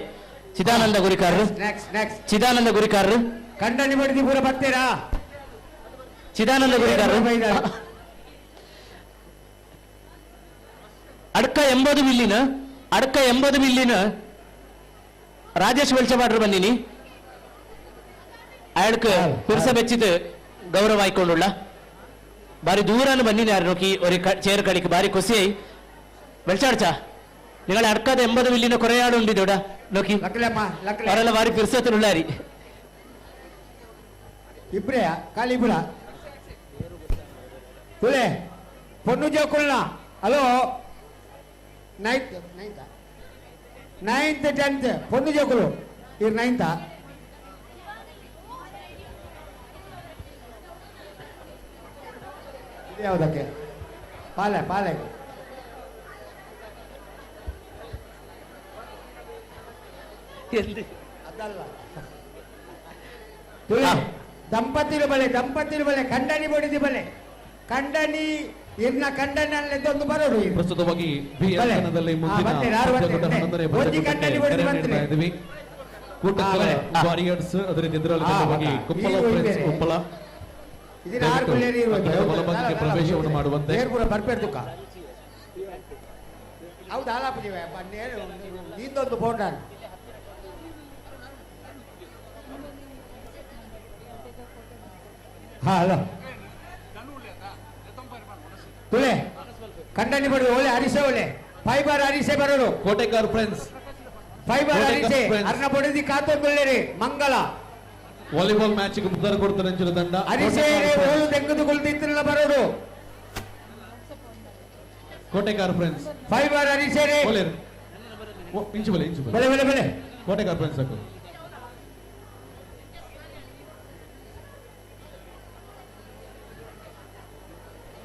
ಚಿದಾನಂದ ಗುರಿಕಾರರು. ನೆಕ್ಸ್ಟ್ ನೆಕ್ಸ್ಟ್ ಚಿದಾನಂದ ಗುರಿಕಾರರು ಕಂಡನಿ ಬಡಿದಿ ಪೂರ ಬರ್ತೀರಾ? ಚಿದಾನಂದ ಗುರಿಕಾರರು ಅಡ್ಕ 80 ಮಿಲ್ಲಿನ, ಅಡ್ಕ 80 ಮಿಲ್ಲಿನ ರಾಜೇಶ್ ಬೆಳ್ಚಪಾಡ್ರು ಬನ್ನಿನಿ ಆಯ್ಕ ಪಿರ್ಸ ಬೆಚ್ಚಿದ ಗೌರವ ಆಯ್ಕೊಂಡುಳ್ಳ ಬಾರಿ ದೂರನು ಬನ್ನಿನಿ ಯಾರು ನೋಕಿ ಒರಿ ಚೇರ್ ಕಳಿಕ್ ಬಾರಿ ಖುಷಿ ಬೆಳ್ಚಾಡ್ಚ ನಿಗಳ ಅಡ್ಕದ 80 ಮಿಲ್ಲಿನ ಕೊರೆಯಾಡು ಉಂಡಿದೋಡ ನೋಕಿ ಲಕ್ಲೆಮ್ಮ ಲಕ್ಲೆ ಅವರೆಲ್ಲ ಬಾರಿ ಪಿರ್ಸತ್ತುಳ್ಳಾರಿ. ಇಬ್ರೇ ಖಾಲಿ ಇಬ್ರ ತುಲೆ ಪೊಣ್ಣು ಜೋಕುಲ್ನ hello ninth ninth ninth tenth ಪೊಣ್ಣು ಜೋಕುಲು ಇರ್ ನೈನ್ತಾ ಇದು ಯಾವುದಕ್ಕೆ ಪಾಲೆ ಪಾಲೆ ಅದಲ್ಲ ತುಲೆ ದಂಪತಿಲು ಬಲೆ ದಂಪತಿಲು ಬಲೆ ಕಂಡನಿ ಬಡಿದಿ ಬಲೆ ಕಂಡನಿ ಇರ್ನ ಕಂಡನಲ್ಲದೊಂದು ಬರೋಡು ಇರು. ಪ್ರಸ್ತುತವಾಗಿ ಬಿ ಬಲೆ. ಅಂಕಣದಲ್ಲಿ ಹಾ, ಮುಂದಿನ ಬರ್ತೀರಿ, ಆರು ಬರ್ತೀರಿ. ಪಂದ್ಯಕೂಟ 11ನೇ ಒಂಜಿ ಪಂದ್ಯಕೂಟಕ್ಕೆ ಕಂಡನಿ ಬಡಿದು ಕರೆ ಬರ್ತೀರಿ. ನೀಡ್ತಾ ಇದ್ದೀವಿ. ಕೂಟಕ್ಕಲ ಹಾ, ಬಲೆ. ವಾರಿಯರ್ಸ್ ಅದೇ ರೀತಿ ಎದುರಾಳಿ ಹಾ, ತಂಡವಾಗಿ ಬಾ. ಕುಪ್ಪಲ ಈಗ ಫ್ರೆಂಡ್ಸ್ ಇದೆ. ಉಪ್ಪಳ. ಇದನ್ನ ಆರು ದಯವಿಟ್ಟು ಗುಳ್ಳೆರಿ ಇರುವುದು. ಅಂಕಣದ ಬಲಭಾಗಕ್ಕೆ ಪ್ರವೇಶವನ್ನು ಮಾಡುವಂತೆ. ಏರ್ ಪೂರ ಬರ್ಪೇರ್ ತುಕ್ಕ. ಹೌದು ಹಾಲಾಪುಜಿವೆ ನಿಂದೊಂದು ಬೋಂಡ ಹಾ ಹಲೋ ತುಲೆ ಕಂಡನಿ ಬಡು ಒಳ್ಳೆ ಅರಿಸೆ ಒಳ್ಳೆ ಫೈಬರ್ ಅರಿಸೆ ಬರೋಡು ಕೋಟೆಕಾರ್ ಫ್ರೆಂಡ್ಸ್ ಫೈಬರ್ ಕೋಟೆಕಾರ್ ಅರಿಸೆ ಫ್ರೆಂಡ್ಸ್. ಅರ್ನ ಬಡಿದಿ ಕಾತೊಂದುಳ್ಳೆರಿ ಮಂಗಲ ವಾಲಿಬಾಲ್ ಮ್ಯಾಚ್ ಮುದ್ದಾರ ಕೊಡ್ತಾರೆ ಅಂಚಿನ ತಂಡ ಅರಿಸೆ ಕೋಟೆಕಾರ್ ಓಲು ತೆಂಗುದು ಕುಲ್ದಿತ್ತಿರಲ್ಲ ಬರೋಡು ಕೋಟೆಕಾರ್ ಫ್ರೆಂಡ್ಸ್ ಫೈಬರ್ ಅರಿಸೆ ರೇ ಒಳ್ಳೆ ಇಂಚು ಬಲೆ ಇಂಚು ಬಲೆ ಬಲೆ ಬಲೆ ಕೋಟೆಕಾರ್ ಫ್ರೆಂಡ್ಸ್ ಹಾಕು.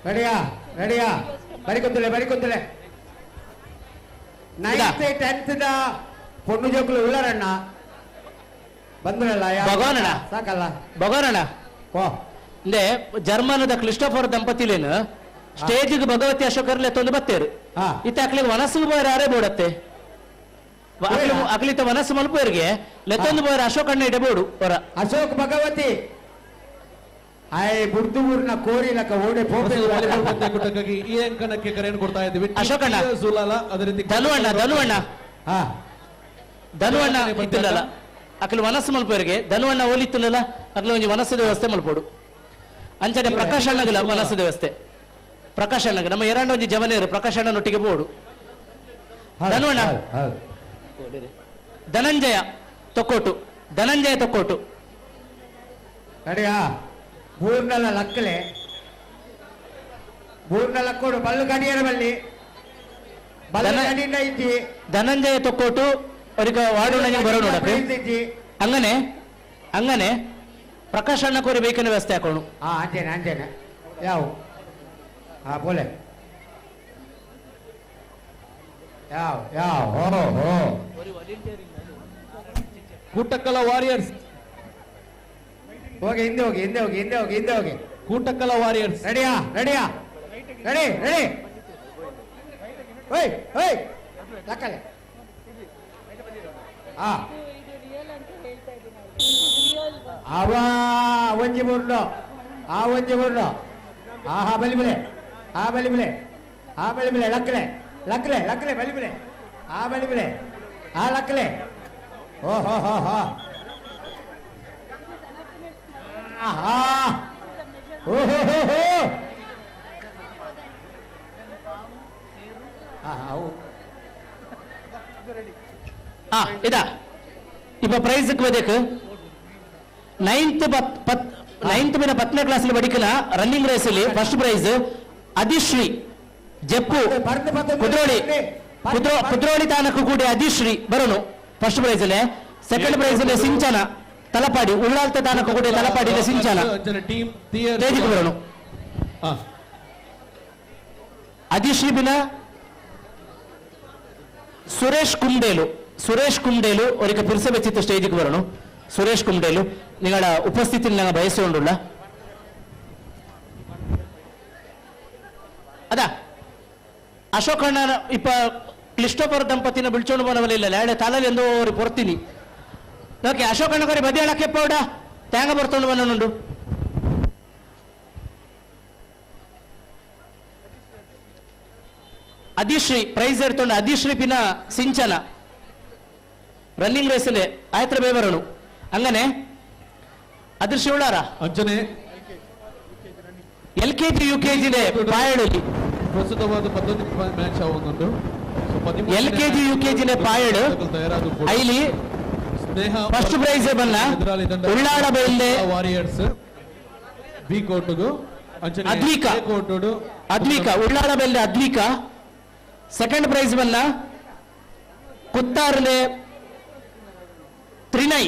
ರೆಡಿಯಾ ರೆಡಿಯಾ ಬರಿಕೊಂತಲೆ ಬರಿಕೊಂತಲೆ ನೈನ್ತ್ ಟೆಂತ್ the ಪೊಣ್ಣು ಜೋಕುಲು ಉಳ್ಳರಣ್ಣ ಬಂದ್ರಲ್ಲ ಯಾರು? ಭಗವಾನಣ್ಣ. ಸಾಕಲ್ಲ ಭಗವಾನಣ್ಣ ಓ ಇಂದೆ ಜರ್ಮನದ ಕ್ರಿಸ್ಟೋಫರ್ ದಂಪತಿಲೇನು ಸ್ಟೇಜ್ಗೆ ಭಗವತಿ ಅಶೋಕರ್ಲೆ ತೊಂದು ಬತ್ತೇರು ಇತ್ತ ಅಕ್ಲಿಗೆ ವನಸ್ಸು ಬೋಯರ್ ಯಾರೇ ಬೋಡತ್ತೆ ಅಕ್ಲಿತ ವನಸ್ಸು ಮಲ್ಪೇರಿಗೆ ಲೆತ್ತೊಂದು ಬೋಯರ್ ಅಶೋಕ್ ಅಣ್ಣ ಇಡಬೋಡು ಹೊರ ಅಶೋಕ್ ಭಗವತಿ ಆಯ್ ಬುಡ್ದು ಊರ್ನ ಕೋರಿ ಲಕ ಓಡೆ ಪ್ರಸ್ತುತ ವಾಲಿಬಾಲ್ ಪಂದ್ಯಕೂಟಕ್ಕಾಗಿ ಈ ಅಂಕಣಕ್ಕೆ ಕರೆಯನ್ನು ಕೊಡ್ತಾ ಇದ್ದೀವಿ ಅಶೋಕಣ್ಣ. ಸುಲಾಲ ಅದೇ ರೀತಿ ಧನುವಣ್ಣ ಧನುವಣ್ಣ ಹಾ ಧನುವಣ್ಣ ಇತ್ತಿಲ್ಲಲ್ಲ ಅಕ್ಲು ವನಸ್ಸು ಮಲ್ಪೇರಿಗೆ ಧನುವಣ್ಣ ಓಲಿತ್ತಿಲ್ಲಲ್ಲ ಅಕ್ಲು ಒಂಜಿ ವನಸ್ಸದ ವ್ಯವಸ್ಥೆ ಮಲ್ಪೋಡು ಅಂಚನೆ ಪ್ರಕಾಶ್ ಅಣ್ಣಗಲ ವನಸ್ಸದ ವ್ಯವಸ್ಥೆ ಪ್ರಕಾಶ್ ಅಣ್ಣಗ ನಮ್ಮ ಎರಡ ಒಂಜಿ ಜವನೇರು ಪ್ರಕಾಶ್ ಅಣ್ಣನೊಟ್ಟಿಗೆ ಬೋಡು ಧನುವಣ್ಣ ಧನಂಜಯ ತೊಕ್ಕೋಟು ಧನಂಜಯ ತೊಕ್ಕೋಟು ರೆಡಿಯಾ ಬೂರ್ನಲ್ಲ ಲಕ್ಕಲೆ ಬೂರ್ನ ಲಕ್ಕೋಡು ಬಲ್ಲು ಕಡಿಯರ ಬಲ್ಲಿ ಬಲ್ಲು ಕಡಿಂಡ ಇಜ್ಜಿ ಧನಂಜಯ ತೊಕ್ಕೋಟು ಅವ್ರಿಗೆ ವಾರ್ಡು ಬರೋ ನೋಡಕ್ಕೆ ಇಜ್ಜಿ ಅಂಗನೆ ಅಂಗನೆ ಪ್ರಕಾಶ್ ಅಣ್ಣ ಕೋರಿ ಬೇಕಿನ ವ್ಯವಸ್ಥೆ ಹಾಕೋಣ ಹಾ ಅಂಜೇನೆ ಅಂಜೇನೆ ಯಾವ ಹಾ ಬೋಲೆ ಯಾವ ಯಾವ ಹೋ ಹೋ ಕೂಟಕ್ಕಲ ವಾರಿಯರ್ಸ್ ಹೋಗಿ ಹಿಂದೆ ಹೋಗಿ ಹಿಂದೆ ಹೋಗಿ ಹಿಂದೆ ಹೋಗಿ ಹಿಂದೆ ಹೋಗಿ ಕೂಟಕ್ಕಲ ವಾರಿಯರ್ಸ್ ರೆಡಿಯಾ ರೆಡಿಯಾ ರೆಡಿ ರೆಡಿ ಓಯ್ ಓಯ್ ಲಕ್ಕಲೆ ಹಾ ಅವ ಒಂಜಿ ಮೂರ್ಲು ಆ ಒಂಜಿ ಮೂರ್ಲು ಆಹಾ ಬಲಿ ಬಲೆ ಆ ಬಲಿ ಬಲೆ ಆ ಬಲಿ ಬಲೆ ಲಕ್ಕಲೆ ಲಕ್ಕಲೆ ಲಕ್ಕಲೆ ಬಲಿ ಬಲೆ ಆ ಬಲಿ ಬಲೆ ಆ ಲಕ್ಕಲೆ ಓಹೋ ಹೋ ಹೋ ಆಹಾ ಓಹೋ ಹೋ ಹೋ ಇದಾ ಇಪ್ಪ ಪ್ರೈಸ್க்கு ಬದೇಕು ನೈನ್ತ್ ನೈನ್ತ್ ಮಿನ 10ನೇ ಕ್ಲಾಸ್ ಬಡಿಕಲ ರನ್ನಿಂಗ್ ರೇಸ್ ಅಲ್ಲಿ ಫಸ್ಟ್ ಪ್ರೈಸ್ ಅದಿಶ್ರೀ ಜಪ್ಪು ಕುದ್ರೋಳಿ ಕುದ್ರೋಳಿ ತಾನಕ್ಕೂ ಕೂಡಿ ಅದಿಶ್ರೀ ಬರೋನು ಫಸ್ಟ್ ಪ್ರೈಸ್ ಅಲ್ಲಿ. ಸೆಕೆಂಡ್ ಪ್ರೈಸ್ ಅಲ್ಲಿ ಸಿಂಚನ ತಲಪಾಡಿ ಉಳ್ಳಾಲ್ತ ತಾನಕ್ಕೂ ಕೂಡಿ ತಲಪಾಡಿ ಸಿಂಚನ ವೇದಿಕೆ ಬರೋನು. ಅದಿಶ್ರೀ ಬಿನ ಸುರೇಶ್ ಕುಂಡೇಲು, ಸುರೇಶ್ ಕುಂಡೇಲು ಅವರಿಗೆ ಪುರುಷ ಬೆಚ್ಚಿತ್ತು ಸ್ಟೇಜಿಗೆ ಬರೋಣ. ಸುರೇಶ್ ಕುಂಡೇಲು ನಿಗಳ ಉಪಸ್ಥಿತಿ ನಂಗೆ ಬಯಸಿಕೊಂಡುಳ್ಳ. ಅದ ಅಶೋಕ್ ಅಣ್ಣ ಇಪ್ಪ ಕ್ಲಿಸ್ಟೋಪರ್ ದಂಪತಿನ ಬಿಳ್ಚೋಣ ಬನವಲ್ಲ ಇಲ್ಲ ತಾಲಲ್ಲಿ ಎಂದೋ ಅವ್ರಿಗೆ ಪೊರ್ತೀನಿ. ಓಕೆ ಅಶೋಕ್ ಅಣ್ಣ ಕೊರಿ ಬದಿ ಹೇಳಕ್ಕೆ ಪೌಡ ತ್ಯಾಂಗ ಬರ್ತೊಂಡು ಬನ್ನನುಂಡು. ಅದಿಶ್ರೀ ಪ್ರೈಸ್ ಎಡ್ತೊಂಡು ಅದಿಶ್ರೀ ಪಿನ ಸಿಂಚನ ರನ್ನಿಂಗ್ ರೇಸ್ ಅಲ್ಲಿ ಆಯ್ತರ ಬೇಬರನು ಹಂಗನೆ ಅದೃಶ್ಯ ಉಳ್ಳಾರ ಅಂಜನೆ L K G U K G ಪಾಯಡಲ್ಲಿ ಪ್ರಸ್ತುತವಾದ 11 match ಆವೊಂದುಂಡು. L K G U K G ಪಾಯಡು ಐಲಿ ಸ್ನೇಹ ಫಸ್ಟ್ ಪ್ರೈಸ್ ಬನ್ನ ಉಳ್ಳಾಡ ಬೈಲ್ದೆ ವಾರಿಯರ್ಸ್ ಬಿ ಕೋಟುಗು ಅಂಚನೆ ಅದ್ವಿಕಾ. ಎ ಕೋಟುಡು ಅದ್ವಿಕಾ ಉಳ್ಳಾಡ ಬೈಲ್ದೆ ಅದ್ವಿಕಾ ಸೆಕೆಂಡ್ ಪ್ರೈಸ್ ಬನ್ನ ಕುತ್ತಾರ್ಲೆ ತ್ರಿನೈ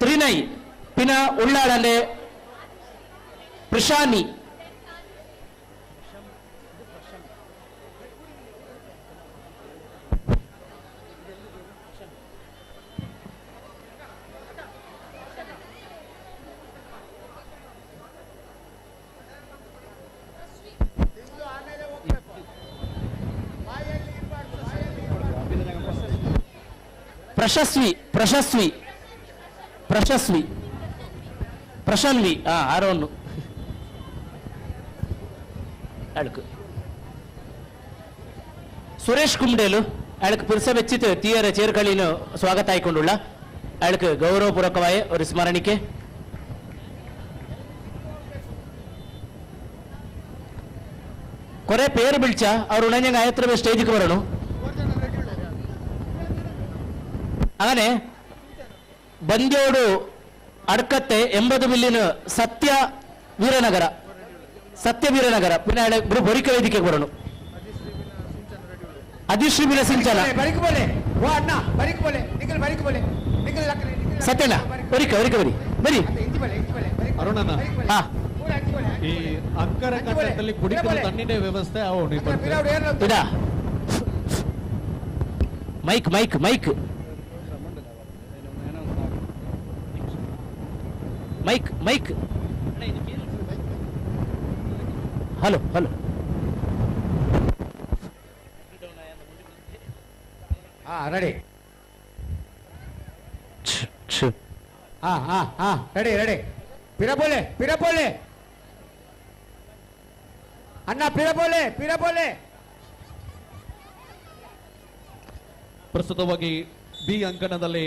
ತ್ರಿನೈ ಪಿನ ಉಳ್ಳಾಡಲೆ ಪ್ರಶಾನಿ ಪ್ರಶಸ್ವಿ ಪ್ರಶಸ್ವಿ ಪ್ರಶಸ್ವಿ ಪ್ರಶನ್ವಿ ಆರೋನು ಅಳಕು ಸುರೇಶ್ ಕುಂಡೇಲು ಅಳಕ್ ಪುರುಷ ಬೆಚ್ಚಿತ್ ತೀಯರ ಚೇರ್ಕಳಿನ ಸ್ವಾಗತ ಆಯ್ಕೊಂಡುಳ್ಳ ಅಳಕ್ ಗೌರವಪೂರ್ವಕವಾಯ ஒரு ಸ್ಮರಣಿಕೆ. ಕೊರೆ ಪೇರು ಬಿಳ್ಚ ಅವ್ರು ಉಣಂಜಂಗ ಆಯತ್ರ ಸ್ಟೇಜ್ಗೆ ಬರೋಣ. അങ്ങനെ ಬಂದ್ಯೋಡು ಅಡ್ಕತ್ತೆ 80 ಮಿಲಿಯನ್ ಸತ್ಯ ವೀರನಗರ ಸತ್ಯ ವೀರನಗರ ಪಿನ್ನ ಬೊರಿಕ ವೇದಿಕೆ ಬರೋಣ. ಅದಿಶ್ರೀ ಬಿನ ಸಿಂಚನ ಸತ್ಯಣ್ಣ ಬರಿಕ ಬರಿಕ ಬರಿ ಬರಿ ಅರುಣಣ್ಣ ಹಾ ಈ ಅಂಕರ ಕಟ್ಟದಲ್ಲಿ ಕುಡಿಯುವ ತಣ್ಣೀರಿನ ವ್ಯವಸ್ಥೆ ಇದಾ mic mic mic mic mic hello hello ಹಾ ರೆಡಿ ಹಾ ಹಾ ಹಾ ರೆಡಿ ರೆಡಿ ಪಿರಬೋಲೆ ಪಿರಬೋಲೆ ಅಣ್ಣ ಪಿರಬೋಲೆ ಪಿರಬೋಲೆ. ಪ್ರಸ್ತುತವಾಗಿ ಬಿ ಅಂಕಣದಲ್ಲಿ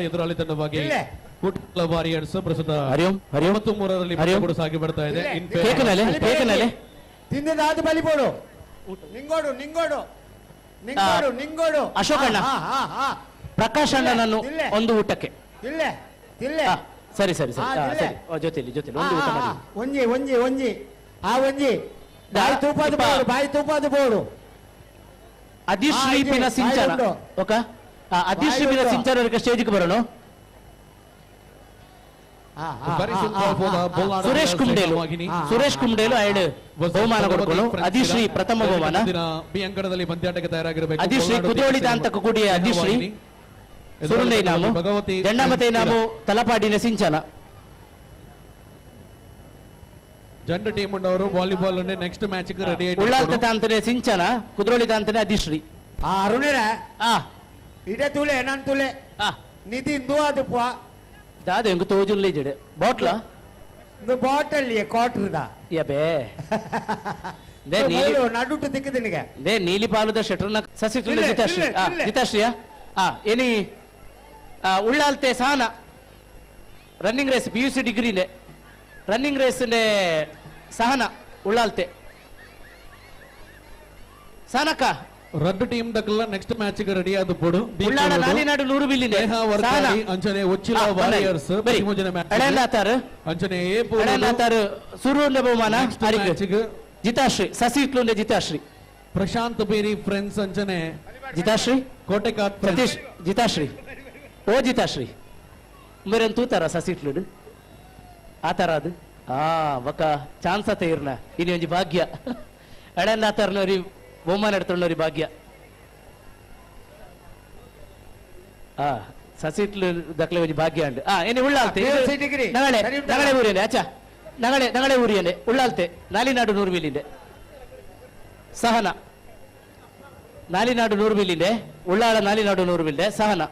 ಎದುರಾಳಿ ತಂಡವಾಗಿ ಕುಟ್ಲ ವಾರಿಯರ್ಸ್ ಪ್ರಸ್ತುತ 93ರಲ್ಲಿ ಕೂಡ ಸಾಗಿ ಬರ್ತಾ ಇದೆ. ಬಲಿಬೋಡು ನಿಂಗೋಡು ನಿಂಗೋಡು ನಿಂಗೋಡು ನಿಂಗೋಡು ಅಶೋಕ್ ಅಣ್ಣ ಪ್ರಕಾಶ್ ಅಣ್ಣನನ್ನು ಒಂದು ಊಟಕ್ಕೆ ಇಲ್ಲ ಇಲ್ಲ ಸರಿ ಸರಿ ಸರಿ ಸರಿ ಜೊತೆಲಿ ಜೊತೆಲಿ ಒಂದು ಊಟ ಮಾಡಿ ಒಂಜಿ ಒಂಜಿ ಒಂಜಿ ಆ ಒಂಜಿ ಬಾಯಿ ತೂಪಾದ ಬೋಡು ಬಾಯಿ ತೂಪಾದ ಬೋಡು ಅದಿಶ್ರೀ ಪಿನ ಸಿಂಚನ ಓಕೆ ಅದಿಶ್ರೀ ಪಿನ ಸಿಂಚನ ಸ್ಟೇಜ್ಗೆ ಬರೋಣ. ಸುರೇಶ್ ಕುಂಡೇಲು ಸುರೇಶ್ ಕುಂಡೇಲು ಐಡು ಬಹುಮಾನ ಕೊಡ್ಕೊಂಡು ಅದಿಶ್ರೀ ಪ್ರಥಮ ಬಹುಮಾನ ಬಿ ಅಂಕಣದಲ್ಲಿ ಪಂದ್ಯಾಟಕ್ಕೆ ತಯಾರಾಗಿರಬೇಕು. ಅದಿಶ್ರೀ ಕುದೋಳಿ ತಾಂತಕ ಕೂಡಿಯ ಅದಿಶ್ರೀ ಸುರುಂಡೈ ನಾಮು ಜಂಡಮತೆ ನಾಮು ತಲಪಾಡಿನ ಸಿಂಚನ ಜಂಡ ಟೀಮ್ ಉಂಡವರು ವಾಲಿಬಾಲ್ ನೆಕ್ಸ್ಟ್ ಮ್ಯಾಚ್ ರೆಡಿ ಉಳ್ಳಾಲ್ತ ತಾಂತನೆ ಸಿಂಚನ ಕುದ್ರೋಳಿ ತಾಂತನೆ ಅದಿಶ್ರೀ ಅರುಣರ ಇಡೆ ತುಲೆ ನನ್ ತುಲೆ ನಿಧಿ ಇಂದು ಅದು ದಾದ ಎಂಗ್ ತೋಜುಲ್ಲ ಜಡೆ ಬಾಟ್ಲ ಬಾಟಲ್ ಕ್ವಾರ್ಟರ್ ದಾ ಯಬೇ ನಡುಟು ತಿಕ್ಕದಿನಿಗೆ they ನೀಲಿ ಪಾಲುದ ಶೆಟರ್ನ ಸಸಿ ತುಲೆ ಜಿತಾಶ್ರೀ ಜಿತಾಶ್ರೀಯ ಎನಿ ಉಳ್ಳಾಲ್ತೆ Sahana running race P U C ಡಿಗ್ರಿನೇ running ರೇಸ್ನೇ ಸಹನ ಉಳ್ಳಾಲ್ತೆ ಸಹನಕ್ಕ ರಡ್ಡು ಟೀಮ್ ದಕ್ಲ ನೆಕ್ಸ್ಟ್ ಮ್ಯಾಚ್ ಗೆ ರೆಡಿ ಆದ ಪೋಡು ಉಳ್ಳಾಡ ನಾಲಿನಾಡು ನೂರು ಬಿಲ್ಲಿದೆ ವರ್ಕಾಡಿ ಅಂಚನೆ ಉಚ್ಚಿಲ ವಾರಿಯರ್ಸ್ ಪದಿಮೂಜನೆ ಮ್ಯಾಚ್ ಎಡೆನಾತಾರು ಅಂಚನೆ ಎಡೆನಾತಾರು ಸುರೂರ್ನ ಬಹುಮಾನ ಜಿತಾಶ್ರೀ ಸಸಿಟ್ಲುಂಡೆ ಜಿತಾಶ್ರೀ ಪ್ರಶಾಂತ್ ಬೇರಿ ಫ್ರೆಂಡ್ಸ್ ಅಂಚನೆ ಜಿತಾಶ್ರೀ ಕೋಟೆಕಾಟ್ ಸತೀಶ್ ಜಿತಾಶ್ರೀ ಓ ಜಿತಾಶ್ರೀ ಮೇರೆನ್ ತೂತಾರ ಸಸಿಟ್ಲುಡು ಆ ಥರ ಅದು ಆ ಬಕ ಚಾನ್ಸ್ ಆತ ಇರ್ನ ಇನಿ ಒಂಜಿ ಭಾಗ್ಯ ಎಡೆನಾತಾರ್ನವ್ರಿ ಬಹುಮಾನ ಎಡ್ತೊಂಡವ್ರಿ ಭಾಗ್ಯ ಆ ಸಸಿಟ್ಲು ದಕ್ಲೆ ಒಂಜಿ ಭಾಗ್ಯ ಅಂಡ್ ಆ ಏನಿ ಉಳ್ಳಾಲ್ತೆ ನಗಳೆ ನಗಳೆ ಊರಿಯನೆ ಅಚ್ಚಾ ನಗಳೆ ನಗಳೆ ಊರಿಯನೆ ಉಳ್ಳಾಲ್ತೆ ನಾಲಿನಾಡು ನೂರ್ವಿಲಿಂದೆ ಸಹನ ನಾಲಿನಾಡು ನೂರ್ವಿಲಿಂದೆ ಉಳ್ಳಾಳ ನಾಲಿನಾಡು ನೂರ್ವಿಲ್ದೆ ಸಹನ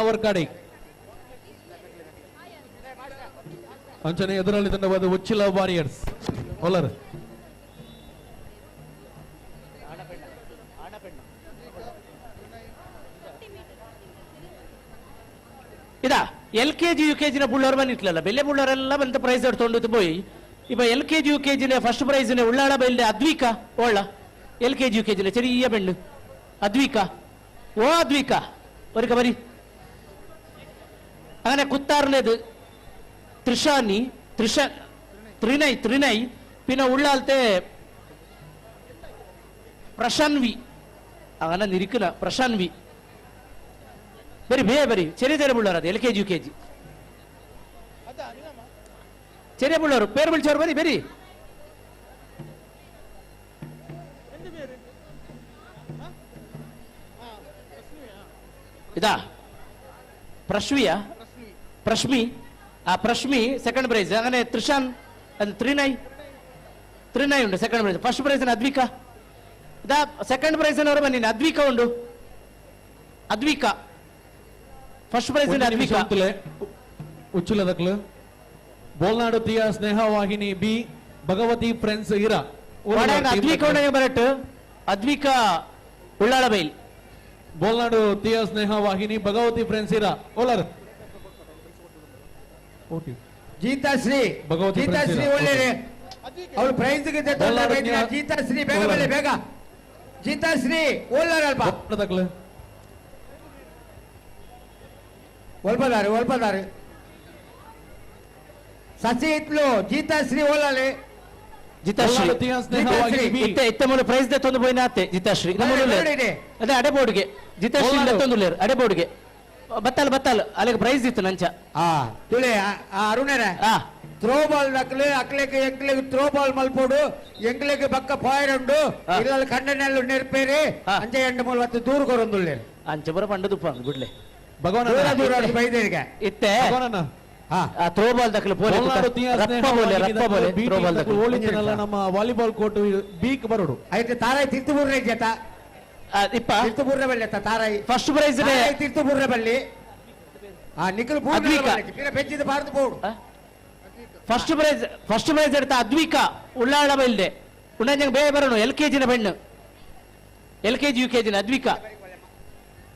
ವರ್ಕಾಡಿ ಅಂಚನೆ ಎದುರಲ್ಲಿ ತಂಡವಾದ ಉಚ್ಚಿಲ ವಾರಿಯರ್ಸ್ ಬೌಲರ್ ಇದಾ L K G U K ಜಿನ ಬುಳ್ಳೋರ್ ಬಂದಿಟ್ಲಲ್ಲ ಬೆಲೆ ಬುಳ್ಳೋರೆಲ್ಲ ಬಂತ ಪ್ರೈಸ್ ಎಡ್ತೊಂಡು ಪೋಯಿ ಇಪ್ಪ L K G U K ಜಿನ ಫಸ್ಟ್ ಪ್ರೈಸ್ನೆ ಉಳ್ಳಾಳ ಬೈಲ್ದೆ ಅದ್ವಿಕಾ ಓಳ್ಳ L K G U K ಜಿನ ಚೆರಿಯ ಬೆಣ್ಣು ಅದ್ವಿಕಾ ಓ ಅದ್ವಿಕಾ ಒರಿಕ ಬರಿ അങ്ങനെ കുത്താറിനത് ത്രിഷാനി ത്രിഷ ത്രിനൈ ത്രിനൈ പിന്നെ ഉള്ളാലത്തെ പ്രശാൻവി അങ്ങനെ നിരിക്കുന്ന പ്രശാൻവി ಬರಿ ಬೇ ಬರಿ ചെറിയ ചെറിയ പിള്ളേർ അത് L K G U K G ചെറിയ പിള്ളേർ പേര് വിളിച്ചവർ ബരി ബരി ഇതാ പ്രശ്വിയ പ്രശ്മി ആ പ്രശ്മി സെക്കൻഡ് പ്രൈസ് അങ്ങനെ ത്രിഷാൻ ത്രിനൈ ത്രിനൈ ഉണ്ട് സെക്കൻഡ് പ്രൈസ് ഫസ്റ്റ് പ്രൈസിന് അദ്വിക ഇതാ സെക്കൻഡ് പ്രൈസിന് അവർ ಬನ್ನಿ ಅದ್ವಿಕ ಉಂಡು ಅದ್ವಿಕ ಫಸ್ಟ್ ಪ್ರೈಸ್ ಅದ್ವಿಕ ಉಚ್ಚುಲದಕ್ಲು ಬೋಲ್ನಾಡು ತಿಯಾ ಸ್ನೇಹ ವಾಹಿನಿ ಬಿ ಭಗವತಿ ಫ್ರೆಂಡ್ಸ್ ಇರಾ ಅದ್ವಿಕ ಬರಟ್ಟು ಅದ್ವಿಕ ಉಳ್ಳಾಳ ಬೈಲ್ ಬೋಲ್ನಾಡು ತಿಯಾ ಸ್ನೇಹ ವಾಹಿನಿ ಭಗವತಿ ಫ್ರೆಂಡ್ಸ್ ಇರಾ ಓಲರ್ ಗೀತಾಶ್ರೀ ಭಗವತಿ ಗೀತಾಶ್ರೀ ಒಳ್ಳೆ ಅವಳು ಪ್ರೈಸ್ ಗೀತಾಶ್ರೀ ಬೇಗ ಬನ್ನಿ ಬೇಗ ಗೀತಾಶ್ರೀ ಓಲಾರ ಅಲ್ಪ ಒಲ್ಪದಾರೆ ಒಲ್ಪದಾರೆ ಸಸಿ ಇತ್ಲು ಗೀತಾಶ್ರೀ ಓಲಾಲೆ ಜಿತಾಶ್ರೀ ಇತ್ತೆ ಇತ್ತೆ ಮೂಲ ಪ್ರೈಸ್ ತಂದು ಪೋಯಿನ ಆತೆ ಜಿತಾಶ್ರೀ ನಮ್ಮ ಅದೇ ಅಡೆ ಬೋರ್ಡ್ಗೆ ಜಿತಾಶ್ರೀ ತಂದು ಅಡೆ ಬೋರ್ಡ್ಗೆ ಬತ್ತಾಲ ಬತ್ತಾಲ ಅಲ್ಲಿಗೆ ಪ್ರೈಸ್ ಇತ್ತು ನಂಚ ಆ ತುಳಿ ಅರುಣರ ಥ್ರೋ ಬಾಲ್ ನಕ್ಲೆ ಅಕ್ಲೆಗೆ ಎಂಕ್ಲೆಗೆ ಥ್ರೋ ಬಾಲ್ ಮಲ್ಪೋಡು ಎಂಕ್ಲೆಗೆ ಬಕ್ಕ ಫಾಯರ್ ಉಂಡು ಇಲ್ಲ ಕಣ್ಣನೆಲ್ಲ ನೆರ್ಪೇರಿ ಅಂಚೆ ಎಂಟು ಮೂಲ ಮತ್ತು ದೂರ ಕೊರೊಂದುಲ್ಲೇರು ಅಂಚೆ ಬರ ಪಂಡ ತುಪ್ಪ ಬಿಡ್ಲೆ ಭಗವಾನ್ ದೂರ ದೂರ ಬೈದೇರಿಗೆ ಇತ್ತೆ ಆ ಥ್ರೋ ಬಾಲ್ ದಕ್ಲೆ ಪೋಲೆ ರಪ್ಪ ಬೋಲೆ ರಪ್ಪ ಬೋಲೆ ಥ್ರೋ ಬಾಲ್ ದಕ್ಲೆ ಓಳಿತನಲ್ಲ ನಮ್ಮ ವಾಲಿಬಾಲ್ ಕೋರ್ಟ್ ಬೀಕ್ ಬರೋಡು ಆಯ್ತು ತಾರಾಯಿ ತಿರ್ತುಬೂರ್ನ ಜತ ಇಪ್ಪ ತಿರ್ತುಬೂರ್ನ ಬಲ್ಲಿ ತಾರಾಯಿ ಫಸ್ಟ್ ಪ್ರೈಸ್ ತಿರ್ತುಬೂರ್ನ ಬಲ್ಲಿ ಆ ನಿಖಲ್ ಅದ್ವಿಕ. ಬೆಚ್ಚಿದ ಭಾರತ board first prize first prize എടുത്ത ಅದ್ವಿಕ ಉಳ್ಳಾಳ ಬೈಲ್ದೆ ಉಣ್ಣಂಜಂಗ್ ಬೇ ಬರೋಣ ಎಲ್ ಕೆ ಜಿನ ಬೆಣ್ಣು L K G U K ಜಿನ ಅದ್ವಿಕ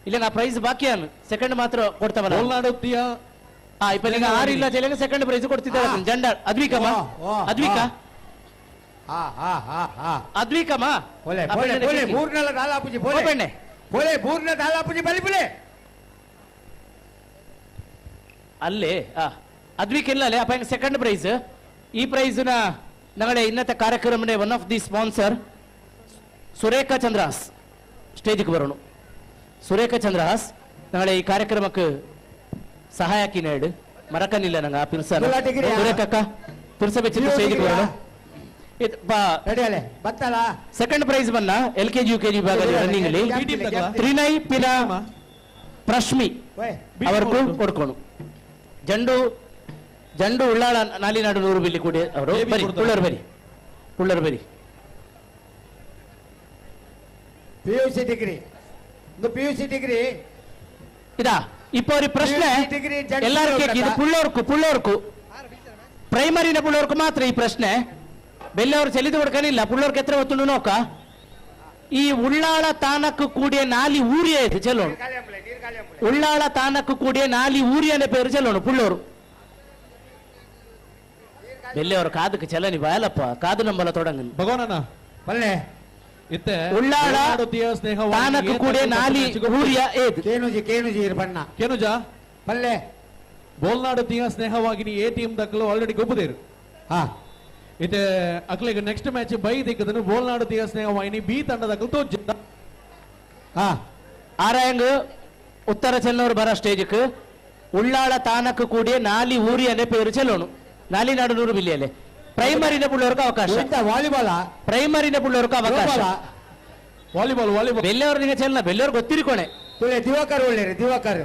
ಇಲ್ಲ ನಾ ಪ್ರೈಸ್ ಬಾಕಿ ಅನ್ನು ಸೆಕೆಂಡ್ ಮಾತ್ರ ಕೊಡ್ತಾವಲ್ಲ ಬೋಲ್ನಾಡು ತಿಯಾ ಆ ಇಪ್ಪ ನಿಂಗೆ ಆರು ಇಲ್ಲ ಚೆಲ್ಲಂಗೆ ಸೆಕೆಂಡ್ ಪ್ರೈಸ್ ಕೊಡ್ತಿದ್ದಾರೆ ಜಂಡ ಅದ್ವಿಕಮ್ಮ ಅದ್ವಿಕ ಹಾ ಹಾ ಹಾ ಹಾ ಅದ್ವಿಕಮ್ಮ ಪೋಲೆ ಪೋಲೆ ಪೋಲೆ ಬೂರ್ನೆಲ್ಲ ದಾಲಾಪುಜಿ ಪೋಲೆ ಬೆಣ್ಣೆ ಪೋಲೆ ಬೂರ್ನ ದಾಲಾಪುಜಿ ಬಲಿ ಪುಲೆ ಅಲ್ಲೇ ಆ ಅದ್ವಿಕ್ ಇಲ್ಲ ಅಲ್ಲೇ ಅಪ್ಪ ಸೆಕೆಂಡ್ ಪ್ರೈಸ್ ಈ ಪ್ರೈಸ್ನ ನಗಡೆ ಇನ್ನತ ಕಾರ್ಯಕ್ರಮನೇ one of the sponsor Surekha Chandrahas ಸ್ಟೇಜ್ಗೆ ಬರೋಣ ಸುರೇಖಾ ಚಂದ್ರಹಾಸ್ ನಾಳೆ ಈ ಕಾರ್ಯಕ್ರಮಕ್ಕೆ ಸಹಾಯಕಿ ನೇಡು ಮರಕನಿಲ್ಲ ನಂಗೆ ಆ ಪಿರ್ಸ ಸುರೇಖಕ್ಕ ಪಿರ್ಸ ಬೆಚ್ಚಿದ್ದು ಸ್ಟೇಜ್ಗೆ ಬರೋಣ ಸೆಕೆಂಡ್ ಪ್ರೈಸ್ ಬನ್ನ L K G U K G ವಿಭಾಗದಲ್ಲಿ ರನ್ನಿಂಗ್ ಅಲ್ಲಿ ತ್ರಿನೈ ಪಿನ ಪ್ರಶ್ಮಿ ಅವರ್ಗೂ ಕೊಡ್ಕೊಡು ಜಂಡು ಜಂಡು ಉಳ್ಳಾಳ ನಾಲಿನಾಡು ನೂರು ಬಿಲ್ಲಿ ಕೂಡಿ ಅವರು ಬರಿ ಉಳ್ಳರು ಬರಿ ಉಳ್ಳರು ಬರಿ P U C degree P U C degree ಇದಾ ಇಪ್ಪ ஒரு ಪ್ರಶ್ನೆ ಎಲ್ಲರೂ ಇದು ಪುಳ್ಳೋರ್ಕು ಪುಳ್ಳೋರ್ಕು ಪ್ರೈಮರಿನ ಪುಳ್ಳೋರ್ಕು ಮಾತ್ರ ಈ ಪ್ರಶ್ನೆ. ಬೆಲ್ಲವರು ಚೆಲ್ಲಿದು ಕೊಡ್ಕನಿಲ್ಲ ಪುಳ್ಳೋರ್ಕು ಎತ್ತರ ಒತ್ತುಂಡು ನೋಕ. ಈ ಉಳ್ಳಾಳ ತಾನಕ್ಕು ಕೂಡಿಯ ನಾಲಿ ಊರಿಯ ಇದು ಚೆಲ್ಲೋಣ. ಉಳ್ಳಾಳ ತಾನಕ್ಕು ಕೂಡಿಯ ನಾಲಿ ಊರಿಯನ ಪೇರು ಚೆಲ್ಲೋಣ ಪುಳ್ಳೋರು. ಬೆಲ್ಲೆಯವರು ಕಾದಕ್ಕೆ ಚಲನಿ ಬಾಯಲಪ್ಪ ಕಾದು ನಂಬಲ ತೊಡಂಗ ಭಗವಾನಣ್ಣ ಪಲ್ಲೆ ಇತ್ತೆ ಉಳ್ಳಾಳ ತಾನಕ್ಕು ಕೂಡಿಯ ನಾಲಿ ಊರಿಯ ಏದು ಕೇನುಜಿ ಕೇನುಜಿ ಬಣ್ಣ ಕೇನುಜ ಪಲ್ಲೆ ಬೋಲ್ನಾಡು ತೀಯ ಸ್ನೇಹವಾಗಿನಿ ಎ ಟೀಮ್ ದಕ್ಕಲು ಆಲ್ರೆಡಿ ಗೊಬ್ಬುದೇರು. ಹಾ ಇತ್ತೆ ಅಕ್ಲೆಗ್ ನೆಕ್ಸ್ಟ್ ಮ್ಯಾಚ್ ಬೈ ದಿಕ್ಕದನು ಬೋಲ್ನಾಡು ತೀಯ ಸ್ನೇಹವಾಹಿನಿ ಬಿ ತಂಡದ ತೋಜಿದ್ದ. ಹಾ ಆರಾಯಂಗ್ ಉತ್ತರ ಚೆನ್ನೂರು ಬರ ಸ್ಟೇಜ್ಕ್ ಉಳ್ಳಾಳ ತಾನಕ್ಕು ಕೂಡಿಯ ನಾಲಿ ಊರಿಯನೆ ಪೇರು ಚೆಲ್ಲೋಣು. ನಾಲಿ ನಾಡು ನೂರು ಬಿಲ್ಲಿಯಲೆ ಪ್ರೈಮರಿನ ಪುಳ್ಳೋರ್ಗೆ ಅವಕಾಶ. ವಾಲಿಬಾಲ್ ಪ್ರೈಮರಿನ ಪುಳ್ಳೋರ್ಗೆ ಅವಕಾಶ. ವಾಲಿಬಾಲ್ ವಾಲಿಬಾಲ್ ಬೆಲ್ಲೆಯವ್ರು ನಿಂಗೆ ಚೆಲ್ಲ ಬೆಲ್ಲೆಯವ್ರು ಗೊತ್ತಿರಿಕೋಣೆ. ತುಳೆ ದಿವಾಕರ್ ಒಳ್ಳೆ ದಿವಾಕರ್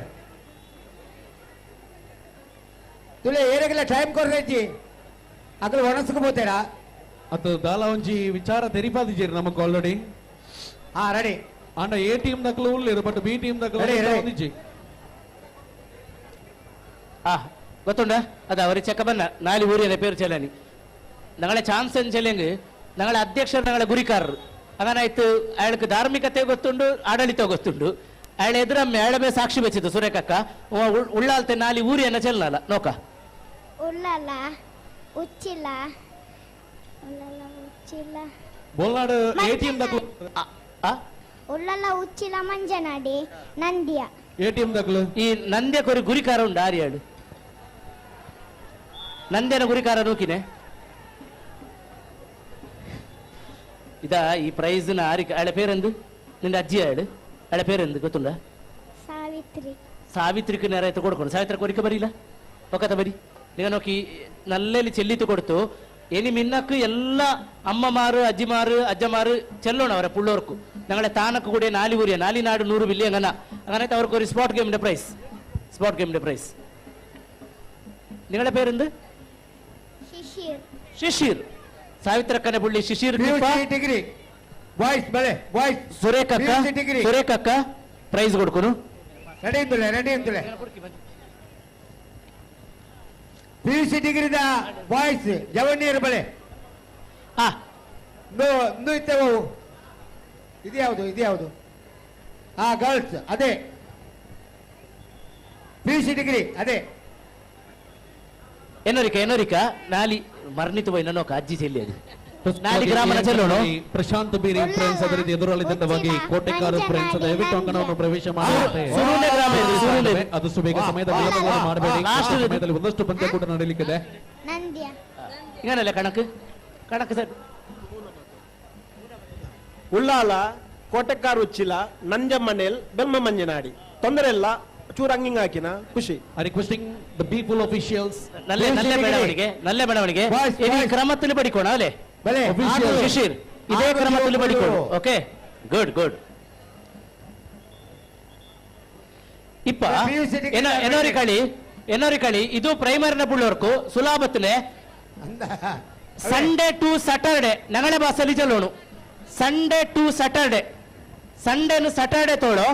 ತುಳೆ ಏರೆಗೆಲ್ಲ ಟೈಮ್ ಕೊರ್ರೈತಿ ಅಕಲ್ ಒಣಸ್ಕೊ ಬೋತೇರಾ ಅತ್ತ ದಾಲ ಒಂಜಿ ವಿಚಾರ ತೆರಿಪಾದಿಜೇರಿ ನಮಕ್ ಆಲ್ರೆಡಿ. ಹಾ ರೆಡಿ ಆಂಡ ಎ ಟೀಮ್ ದಕ್ಕಲು ಉಳ್ಳೇರು ಬಟ್ ಬಿ ಟೀಮ್ ದಕ್ಕಲು ಒಂದಿಜ್ಜಿ. ಆ ಗೊತ್ತುಂಡ ಅದ ಅವರಿ ಚೆಕ್ಕ ಬನ್ನ ನಾಲಿ ಊರಿನ ಪೇರು ಚೆಲ್ಲನಿ ನಗಳ ಚಾನ್ಸ್ ಚೆಲ್ಲಂಗ್ ನಗಳ ಅಧ್ಯಕ್ಷರು ನಗಳ ಗುರಿಕಾರರು ಹಂಗನಾಯ್ತು. ಅಯಳಕ್ಕೆ ಧಾರ್ಮಿಕತೆ ಗೊತ್ತುಂಡು ಆಡಳಿತ ಗೊತ್ತುಂಡು. ಅಯಳ ಎದುರಮ್ಮೆ ಅಯಳ ಮೇಲೆ ಸಾಕ್ಷಿ ಬೆಚ್ಚಿದ್ದು ಸುರೇಖಕ್ಕ ಉಳ್ಳಾಲ್ತೆ ನಾಲಿ ಊರಿಯನ್ನ ಚೆಲ್ಲಲ್ಲ ನೋಕ. ಉಳ್ಳಾಲ ಉಚ್ಚಿಲ ಉಳ್ಳಾಲ ಉಚ್ಚಿಲ ಬೋಲ್ನಾಡು ಎ ಟೀಮ್ ದಕ್ಕಲು ಉಳ್ಳಾಲ ಉಚ್ಚಿಲ ಮಂಜನಾಡಿ ನಂದ್ಯ ಎ ಟೀಮ್ ದಕ್ಕಲು ಈ ನಂದ್ಯ ಕೊರಿ ಗುರಿಕಾರ ಉಂಡು ಆರ್ಯಾಡು ನಂದ್ಯನ ಗುರಿಕಾರ ನೂಕಿನೆ ಇದ ಈ ಪ್ರೈಸ್ನ ಆರಿಕ ಅಳ ಪೇರೆಂದು ನಿನ್ನ ಅಜ್ಜಿ ಆಡು ಅಳ ಪೇರೆಂದು ಗೊತ್ತುಂಡ ಸಾವಿತ್ರಿ. ಸಾವಿತ್ರಿക്ക് നേരെ കൊടുക്കണം. ಸಾವಿತ್ರ ಕೊರಿಕ ಬರಿಲ್ಲ ಒಕ್ಕತ ಬರಿ ನೀವು ನೋಕಿ ನಲ್ಲೆಲ್ಲಿ ಚೆಲ್ಲಿತು ಕೊಡ್ತು ಎನಿ ಮಿನ್ನಕ್ಕು ಎಲ್ಲ ಅಮ್ಮಮಾರು ಅಜ್ಜಿಮಾರು ಅಜ್ಜಮಾರು ಚೆಲ್ಲೋಣ ಅವರ ಪುಳ್ಳೋರ್ಕು ഞങ്ങളെ താനക്ക് കൂടിയ നാല് ഊരിയ നാലി നാട് 100 ബില്യൺ അങ്ങനെ അങ്ങനെ അവർക്ക് ഒരു സ്പോട്ട് ഗെയിമിന്റെ പ്രൈസ് സ്പോട്ട് ഗെയിമിന്റെ പ്രൈസ്. നിങ്ങളുടെ പേരെന്ത്? ಶಿಶಿರ್. ಶಿಶಿರ್ ಸಾವಿತ್ರಕ್ಕನೆ ಪುಳ್ಳಿ ಶಿಶಿರ್ ಡಿಗ್ರಿ ಬಾಯ್ಸ್ ಬಲೆ ಬಾಯ್ಸ್ ಸುರೇಖಕ್ಕ ಸುರೇಖಕ್ಕ ಪ್ರೈಸ್ ಕೊಡ್ಕೊನು. ರೆಡಿ ಅಂತಲೇ ರೆಡಿ ಅಂತಲೇ ಪಿ ಯು ಸಿ ಡಿಗ್ರಿದ ಬಾಯ್ಸ್ ಜವನಿಯರ್ ಬಳೆ. ಹಾ ಇತ್ತೇವು ಇದು ಯಾವುದು ಇದು ಯಾವುದು? ಹಾ ಗರ್ಲ್ಸ್ ಅದೇ ಪಿ ಯು ಸಿ ಡಿಗ್ರಿ ಅದೇ. ಏನೋರಿಕ ಏನೋರಿಕ ನಾಲಿ ಮರ್ಣಿತು ಬೈ ನನ್ನೋಕ ಅಜ್ಜಿ ಚೆಲ್ಲಿ ಅದು ನಾಲಿ ಗ್ರಾಮನ ಚೆಲ್ಲೋಣ. ಪ್ರಶಾಂತ್ ಬೀರಿ ಫ್ರೆಂಡ್ಸ್ ಅದರ ಎದುರಲ್ಲಿ ತಂಡವಾಗಿ ಕೋಟೆಕಾರು ಫ್ರೆಂಡ್ಸ್ ದಯವಿಟ್ಟು ಅಂಗಣವನ್ನು ಪ್ರವೇಶ ಮಾಡುವಂತೆ ಆದಷ್ಟು ಬೇಗ ಸಮಯದ ವಿಳಂಬವನ್ನು ಮಾಡಬೇಡಿ. ಸಮಯದಲ್ಲಿ ಒಂದಷ್ಟು ಪಂದ್ಯ ಕೂಡ ನಡೆಯಲಿಕ್ಕಿದೆ. ಏನಲ್ಲ ಕಣಕ್ ಕಣಕ್ ಸರ್ ಉಳ್ಳಾಲ ಕೋಟೆಕಾರು ಉಚ್ಚಿಲ ನಂಜಮ್ಮನೇಲ್ ಬೆಮ್ಮ ಮಂಜನಾಡಿ ತೊಂದರೆ ಇಲ್ಲ ಚೂರು ಹಂಗಿಂಗ್ ಹಾಕಿನ ಖುಷಿ. I requesting the people officials ನಲ್ಲೆ ನಲ್ಲೆ ಬೆಳವಣಿಗೆ ನಲ್ಲೆ ಬೆಳವಣಿಗೆ ಈ ಕ್ರಮದಲ್ಲಿ ಬಡಿಕೋಣ ಅಲ್ಲೇ ಶಿಶಿರ್ ಇದೇ ಕ್ರಮದಲ್ಲಿ ಬಡಿಕೋಣ. Okay good good. ಇಪ್ಪ ಎನೋರಿ ಕಳಿ ಎನೋರಿ ಕಳಿ ಇದು ಪ್ರೈಮರಿನ ಪುಳ್ಳೋರ್ಕು ಸುಲಾಭತ್ನೆ ಸಂಡೇ ಟು ಸ್ಯಾಟರ್ಡೆ ನಗಳೆ ಬಾಸಲ್ಲಿ ಚೆಲ್ಲೋಣು. ಸಂಡೇ ಟು ಸ್ಯಾಟರ್ಡೆ ಸಂಡೇನು ಸ್ಯಾಟರ್ಡೆ ತೋಳು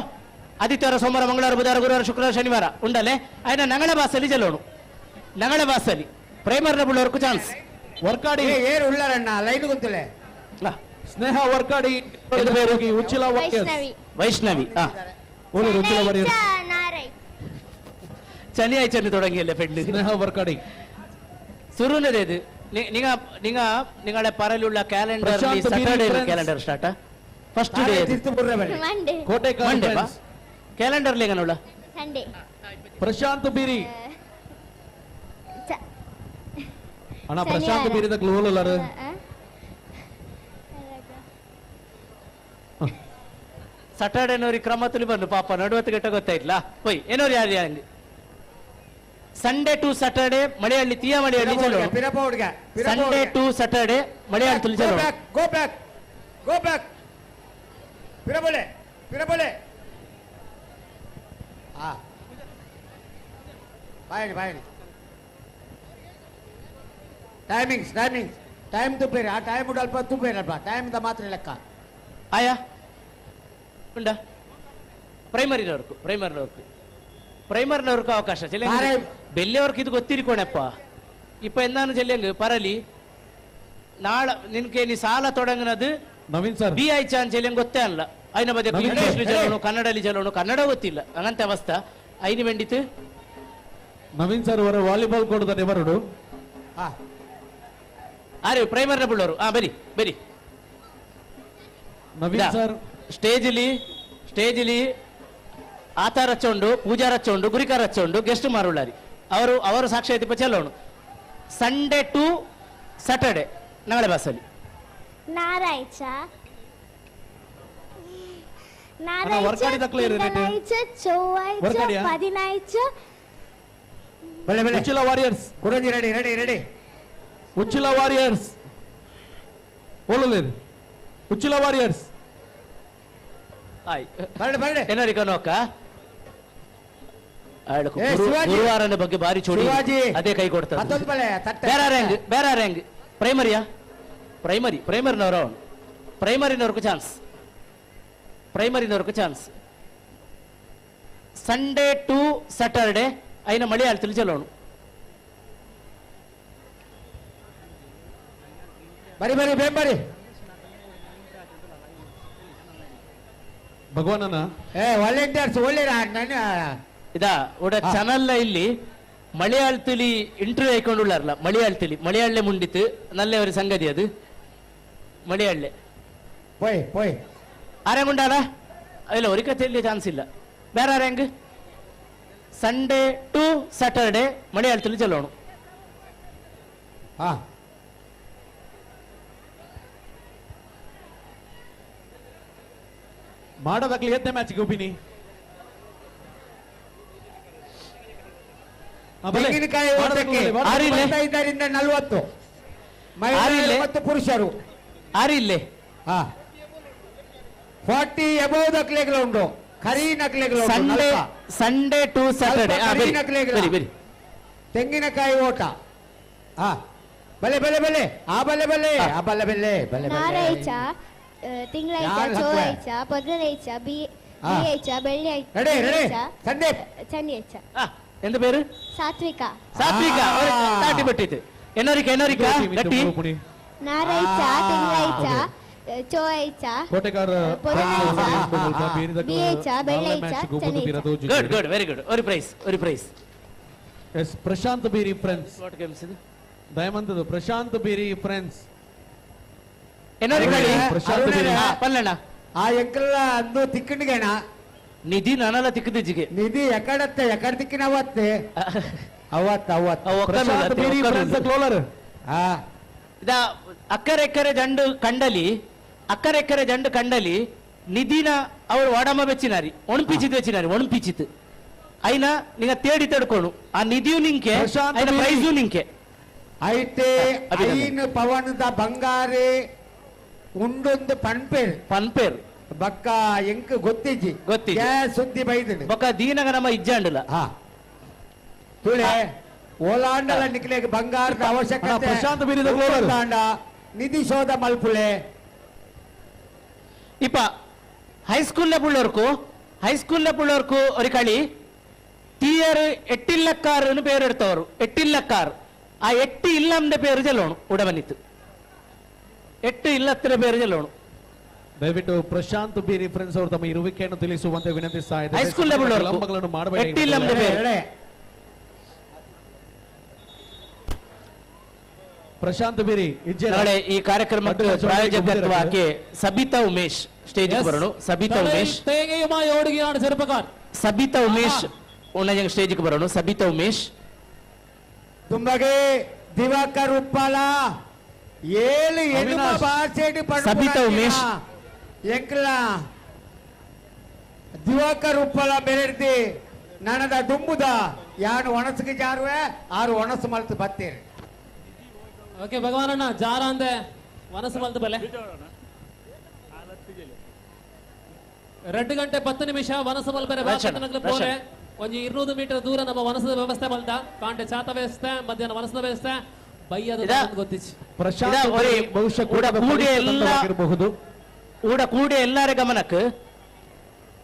ಆದಿತ್ಯವಾರ ಸೋಮವಾರ ಮಂಗಳವಾರ ಬುಧವಾರ ಗುರುವಾರ ಶುಕ್ರವಾರ ಶನಿವಾರ ಉಂಡಲೆ ಆಯ್ನ ನಗಳ ಬಾಸಲ್ಲಿ ಚೆಲ್ಲೋಣು. ನಗಳ ಬಾಸಲ್ಲಿ ಪ್ರೈಮರ್ನ ಬುಳ್ಳೋರ್ಕು ಚಾನ್ಸ್. ವರ್ಕಾಡಿ ಏರು ಉಳ್ಳಾರಣ್ಣ ಲೈನ್ ಗೊತ್ತಿಲ್ಲ. ಸ್ನೇಹ ವರ್ಕಾಡಿ ಉಚ್ಚಿಲ ವೈಷ್ಣವಿ ಚನಿ ಆಯ್ಚನಿ തുടങ്ങിയല്ലേ പെണ്ണ്. ಸ್ನೇಹ ವರ್ಕಾಡಿ ಸುರುನದೇದು ನಿಂಗ ನಿಂಗ ನಿಂಗಳ ಪರಲುಳ್ಳ calendar Saturday calendar start first day Monday calendar ಲೇಗನುಳ್ಳ Sunday Prashant ಬೀರಿ ಅಣ್ಣ ಪ್ರಶಾಂತ್ ಬೀರಿದ ಗ್ಲೋಲರ್ ಸ್ಯಾಟರ್ಡೆ ನೋರಿ ಕ್ರಮದಲ್ಲಿ ಬಂದು ಪಾಪ ನಡುವತ್ತು ಗಂಟೆ ಗೊತ್ತಾಯ್ತಲ್ಲ ಹೋಯ್ ಏನೋರಿ ಯಾರು ಹಂಗೆ ಸಂಡೇ ಟು ಸ್ಯಾಟರ್ಡೆ ಮಳೆಯಲ್ಲಿ ತೀಯ ಮಳೆಯಲ್ಲಿ ಚಲೋ. ಸಂಡೇ ಟು ಸ್ಯಾಟರ್ಡೆ ಮಳೆಯಲ್ಲಿ ಚಲೋ. ಗೋ ಬ್ಯಾಕ್ ಗೋ ಬ್ಯಾಕ್ ಪಿರಬಳೆ ಪಿರಬಳೆ ಹಾ ಬಾಯಣಿ ಬಾಯಣಿ ಟೈಮಿಂಗ್ಸ್ ಟೈಮಿಂಗ್ಸ್ ಟೈಮ್ ತುಪ್ಪೇರಿ ಆ ಟೈಮ್ ಅಲ್ಪ ತುಪ್ಪೇರಲ್ಪ ಟೈಮ್ ಮಾತ್ರ ಲೆಕ್ಕ ಆಯಾ ಉಂಡ ಪ್ರೈಮರಿನವರ್ಕು ಪ್ರೈಮರಿನವರ್ಕು ಪ್ರೈಮರಿನವರ್ಕು ಅವಕಾಶ ಚೆಲ್ಲಂಗ್ ಬೆಲ್ಲಿಯವ್ರಿಗೆ ಇದು ಗೊತ್ತಿರಿಕೋಣಪ್ಪ ಇಪ್ಪ ಎಂದಾನು ಚೆಲ್ಲಂಗ್ ಪರಲಿ ನಾಳ ನಿನ್ಕೆ ನೀ ಸಾಲ ತೊಡಂಗನದು ನವೀನ್ ಸರ್ ಬಿ I ಚಾನ್ ಚೆಲ್ಲಂಗ್ ಗೊತ್ತೇ ಅಲ್ಲ ಐನ ಬದೆ ನವೀನ್ ಇಂಗ್ಲೀಷ್ ಸರ್. ಚಲೋಣು ಕನ್ನಡಲಿ ಚಲೋಣು ಕನ್ನಡ ಗೊತ್ತಿಲ್ಲ ಹಂಗಂತ ಅವಸ್ಥಾ ಐನಿ ಬೆಂಡಿತು ನವೀನ್ ಸರ್ ಅವರ ವಾಲಿಬಾಲ್ ಕೊಡದ ಬರಡು ಅರೆ ಪ್ರೈಮರಿನ ಬುಳ್ಳವರು ಹಾ ಬರಿ ಬರಿ ನವೀನ್ ಸರ್ ಸ್ಟೇಜಲ್ಲಿ ಸ್ಟೇಜಲ್ಲಿ ಆತ ರಚ್ಚೊಂಡು ಪೂಜಾ ರಚ್ಚೊಂಡು ಗುರಿಕಾರ ರಚ್ಚೊಂಡು ಗೆಸ್ಟ್ ಮಾರುಳ್ಳಾರಿ ಅವರು ಅವರು ಸಾಕ್ಷಿ ತಿಪ್ಪ ಚೆಲ್ಲೋಣು ಸಂಡೇ ಟು ಸ್ಯಾಟರ್ಡೆ ನಾಳೆ ಬಸ್ಸಲ್ಲಿ ನಾರಾಯ್ಚ ವರ್ಕಾಡಿ ತಕ್ಲೆ ಇರಿ ರೇಟ್. ತಿಂಗಳಾಯ್ಚ ಚೊವ್ವಾಯ್ಚ ವರ್ಕಾಡಿಯಾ? ಪದಿನಾಯ್ಚ ಬಲೆ ಬಲೆ ಉಚ್ಚಿಲ ವಾರಿಯರ್ಸ್ ಕುರಂಜಿ ready ready ready Uchila warriors ಓಲುಲೇರು ಉಚ್ಚಿಲ warriors ಆಯ್ ಬರಡೆ ಬರಡೆ ಏನರಿಕ ನೋಕ ಏ, ಶಿವಾಜಿ. ಗುರುವಾರನ ಬಗ್ಗೆ ಭಾರಿ ಚೋಡಿ ಶಿವಾಜಿ. ಅದೇ ಕೈ ಕೊಡ್ತಾರೆ ಮತ್ತೊಂದು ಬಲೆ ತಟ್ಟೆ ಬೇರೆ ರ್ಯಾಂಗ್ ಬೇರೆ ರ್ಯಾಂಗ್ ಪ್ರೈಮರಿಯಾ ಪ್ರೈಮರಿ ಪ್ರೈಮರಿನವರು ಅವನು ಪ್ರೈಮರಿನವ್ರಿಗೂ ಚಾನ್ಸ್ ಪ್ರೈಮರಿನವ್ರಿಗೂ ಚಾನ್ಸ್ ಸಂಡೇ ಟು ಸ್ಯಾಟರ್ಡೆ ಐನ ಮಲಯಾಳത്തിൽ ಚೆಲ್ಲೋಣು ಬರಿ ಬರಿ ಬೇಗ ಬರಿ ಭಗವಾನನ ಏ ವಾಲಂಟಿಯರ್ಸ್ ಒಳ್ಳೆ ನಾನು ಇದಾ ಉಡ ಚಾನಲ್ ಇಲ್ಲಿ ಮಲಯಾಳತಿಲಿ ಇಂಟರ್ವ್ಯೂ ಹಾಕೊಂಡುಳ್ಳಾರಲ್ಲ ಮಲಯಾಳತಿಲಿ ಮಲಯಾಳೆ ಮುಂಡಿತು ನಲ್ಲೆ ಅವರ ಸಂಗತಿ ಅದು ಮಲಯಾಳೆ ಪೋಯ್ ಪೋಯ್ ಆರ್ಯಾಂಗುಂಡಾಲ ಇಲ್ಲ ಒರಿಕತೆಯಲ್ಲಿ ಚಾನ್ಸ್ ಇಲ್ಲ ಬೇರೆ ಆರ್ಯಾಂಗ್ ಸಂಡೇ ಟು ಸ್ಯಾಟರ್ಡೆ ಮಲಯಾಳത്തിൽ ಚೆಲ್ಲೋಣು ಹಾ ಮಾಡೋದಾಗ್ಲಿ ಎದ್ದೆ ಮ್ಯಾಚ್ ಗೋಪಿನಿ ತೆಂಗಿನಕಾಯಿ ಓಟಕ್ಕೆ ಇಪ್ಪತ್ತೈದರಿಂದ 40 ಮಹಿಳೆಯರು ಮತ್ತು ಪುರುಷರು ಆರಿಲ್ಲೆ ಹಾ 40 ಎಬೌವ್ ನಕ್ಲೆಗಳು ಉಂಟು ಕರಿ ನಕ್ಲೆಗಳು ಉಂಟು, ಸಂಡೇ ನಲ್ಪ. ಸಂಡೇ ಟು ಸ್ಯಾಟರ್ಡೆ ಸ್ವಲ್ಪ ಕರಿ ನಕ್ಲೆಗಳ. ಬರಿ ಬರಿ ತೆಂಗಿನಕಾಯಿ ಓಟ ಹಾ ಬಲೆ ಬಲೆ ಬಲೆ ಆ ಬಲೆ ಬಲೆ ಆ ಬಲೆ ಬಲೆ ಬಲೆ ಬಲೆ ನಾರಾಯ್ಚ ತಿಂಗಳಾಯ್ಚ ಯಾರ್ ಹಾಕ್ವೆ? ಚೊವ್ವಾಯ್ಚ ಪದಿನಾಯ್ಚ ಬಿ ಹಾ. ಆಯ್ಚ ಬೆಳ್ಳಿ ರೆಡಿ ರೆಡಿ ಸಂದೀಪ್ ಚಂಡಿ ಆಯ್ಚ ಎಂತ പേര് ಸಾತ್ವಿಕ ಸಾತ್ವಿಕ ತಾಟಿ ಬಿಟ್ಟಿತ್ತು ಎನ್ನೋರಿಕ ಎನ್ನೋರಿಕ ಗಟ್ಟಿ ನಾರಾಯ್ಚ ತಿಂಗಳಾಯ್ಚ ಚೊವ್ವಾಯ್ಚ ಕೋಟೆಗಾರ ಬಿ ಆಯ್ಚ ಬೆಳ್ಳಿ ಆಯ್ಚ ಚಂಡಿ ಆಯ್ಚ ಗುಡ್ ಗುಡ್ ವೆರಿ ಗುಡ್ ഒരു ಪ್ರೈಸ್ ഒരു prize S Prashanth Beeri friends what games ಇದು ದಯಮಂತದ್ದು ಪ್ರಶಾಂತ್ ಬೀರಿ ಫ್ರೆಂಡ್ಸ್ ಎನ್ನೋರಿಕ ಪ್ರಶಾಂತ್ ಬೀರಿ ಪಲ್ಲಣ್ಣ ಆ ಎಂಕಲ್ಲ ಅಂದು ತಿಕ್ಕಣಿಗೆಣ ನಿಧಿ ನಾನಲ್ಲ ತಿಕ್ಕದಿಜ್ಜಿಗೆ ನಿಧಿ ಎಕಡತ್ತೆ ಎಕಡ ತಿಕ್ಕಿನ ಅವತ್ತೆ ಅವತ್ ಅವತ್ ಪ್ರಶಾಂತ್ ಬೀರಿ ಫ್ರೆಂಡ್ಸ್ ಕ್ಲೋಲರ್ ಹಾ ಇದ ಅಕ್ಕರೆಕ್ಕರೆ ಜಂಡು ಕಂಡಲಿ ಅಕ್ಕರೆಕ್ಕರೆ ಜಂಡು ಕಂಡಲಿ ನಿಧಿನ ಅವರು ವಾಡಮ್ಮ ಬೆಚ್ಚಿನಾರಿ ಒಣಪಿಚಿತ್ ಬೆಚ್ಚಿನಾರಿ ಒಣಪಿಚಿತ್ ಐನ ನಿಂಗ ತೇಡಿ ತಡ್ಕೊಣು ಆ ನಿಧಿಯು ನಿಂಕೆ ಪ್ರಶಾಂತ್ ಐನ ಬೀರಿ. ಪ್ರೈಸು ನಿಂಕೆ ಐತೆ ಅಭಿನಂದನೆ. ಐನ್ ಪವನದ ಬಂಗಾರೆ ಉಂಡೊಂದು ಪನ್ಪೇರ್ ಪನ್ಪೇರ್ ಬಕ್ಕ ಎಂಕ್ ಗೊತ್ತಿಜ್ಜಿ ಗೊತ್ತಿಜ್ಜಿ. ಗ್ಯಾಸ್ ಸುದ್ದಿ ಬೈದನು ಬೊಕ್ಕ ದೀನಗ ನಮ್ಮ ಇಜ್ಜಾಂಡಲ ಹಾ ತುಳೆ ಓಲಾಂಡಲ ನಿಕ್ಲೆಗ್ ಬಂಗಾರದ ಅವಶ್ಯಕತೆ ಅಣ್ಣ, ಪ್ರಶಾಂತ್ ಬೀರಿದ ಗ್ಲೋವರ್. ಉಂಡಾಂಡ ನಿಧಿ ಶೋಧ ಮಲ್ಪುಲೆ ಇಪ್ಪ ಹೈಸ್ಕೂಲ್ನ ಪುಳ್ಳೋರ್ಕು ಹೈಸ್ಕೂಲ್ನ ಪುಳ್ಳೋರ್ಕು ഒരു കളി തീയർ എട്ടില്ലക്കാർ എന്ന് പേരെടുത്തവർ എട്ടില്ലക്കാർ ആ എട്ട് ഇല്ലന്റെ പേര് ചെല്ലോണു ഉടമനിത്ത് എട്ട് ഇല്ലത്തിന്റെ പേര് ചെല്ലോണു ದಯವಿಟ್ಟು ಪ್ರಶಾಂತ್ ಬೀರಿ ಫ್ರೆಂಡ್ಸ್ ಅವರು ತಮ್ಮ ಇರುವಿಕೆಯನ್ನು ತಿಳಿಸುವಂತೆ ವಿನಂತಿಸ್ತಾ ಇದ್ದೇವೆ. ಹೈಸ್ಕೂಲ್ ಲೆವೆಲ್ ವರೆಗೂ. ವಿಳಂಬಗಳನ್ನು ಮಾಡಬೇಡಿ. ಎಟ್ಟಿಲ್ಲಂದ ಬೇರೆ. ಪ್ರಶಾಂತ್ ಬೀರಿ ಇಜ್ಜೆ ನಾಳೆ ಈ ಕಾರ್ಯಕ್ರಮಕ್ಕೆ ಪ್ರಾಯೋಜಕತ್ವಕ್ಕೆ ಸಬಿತಾ ಉಮೇಶ್ സ്റ്റേജിൽ വരണു സബിത ഉമേഷ് തേങ്ങയുമായി ഓടുകയാണ് ചെറുപ്പക്കാർ സബിത ഉമേഷ് ഉണ്ണ സ്റ്റേജിക്ക് വരണു സബിത ഉമേഷ് ದುಂಬಗೆ ದಿವಾಕರ್ ಉಪ್ಪಾಲ ಏಳು ಎನುಮ ಅವಿನಾಶ್. ಭಾಷೆಡ್ ಸಬಿತಾ ಉಮೇಶ್. ಎಂಕ್ಲ ದಿವಾಕರ್ ಉಪ್ಪಾಲ ಬೆರೆರ್ದಿ ನನದ ದುಂಬುದ ಯಾನು ಒಣಸಿಗೆ ಜಾರುವೆ ಆರು ಒಣಸು ಮಲ್ತು ಬತ್ತೀರಿ ಓಕೆ ಭಗವಾನಣ್ಣ ಜಾರ ಅಂದೆ ಮನಸ್ಸು ಮಲ್ತು ಬಲೆ 2 ಗಂಟೆ 10 ನಿಮಿಷ ವನಸು ಮಲ್ಪರೆ ರಕ್ಷಣೆ, ಪೋಲೆ ರಕ್ಷಣೆ. ಒಂಜಿ 200 ಮೀಟರ್ ದೂರ ನಮ್ಮ ವನಸದ ವ್ಯವಸ್ಥೆ ಮಲ್ತ ಕಾಂಟೆ ಚಾತ ವ್ಯವಸ್ಥೆ ಮಧ್ಯಾಹ್ನ ವನಸದ ವ್ಯವಸ್ಥೆ ಬೈಯದ ಗೊತ್ತಿಚ್ಚಿ ಪ್ರಶಾಂತ್ ಇದಾ ಒರಿ ಬೀರಿ ಬಹುಶಃ ಕೂಡ ಕೂಡ ಕೂಡಿ ಎಲ್ಲ ತಂಡವಾಗಿರಬಹುದು. ಊಡ ಕೂಡಿ ಎಲ್ಲರ ಗಮನಕ್ಕೆ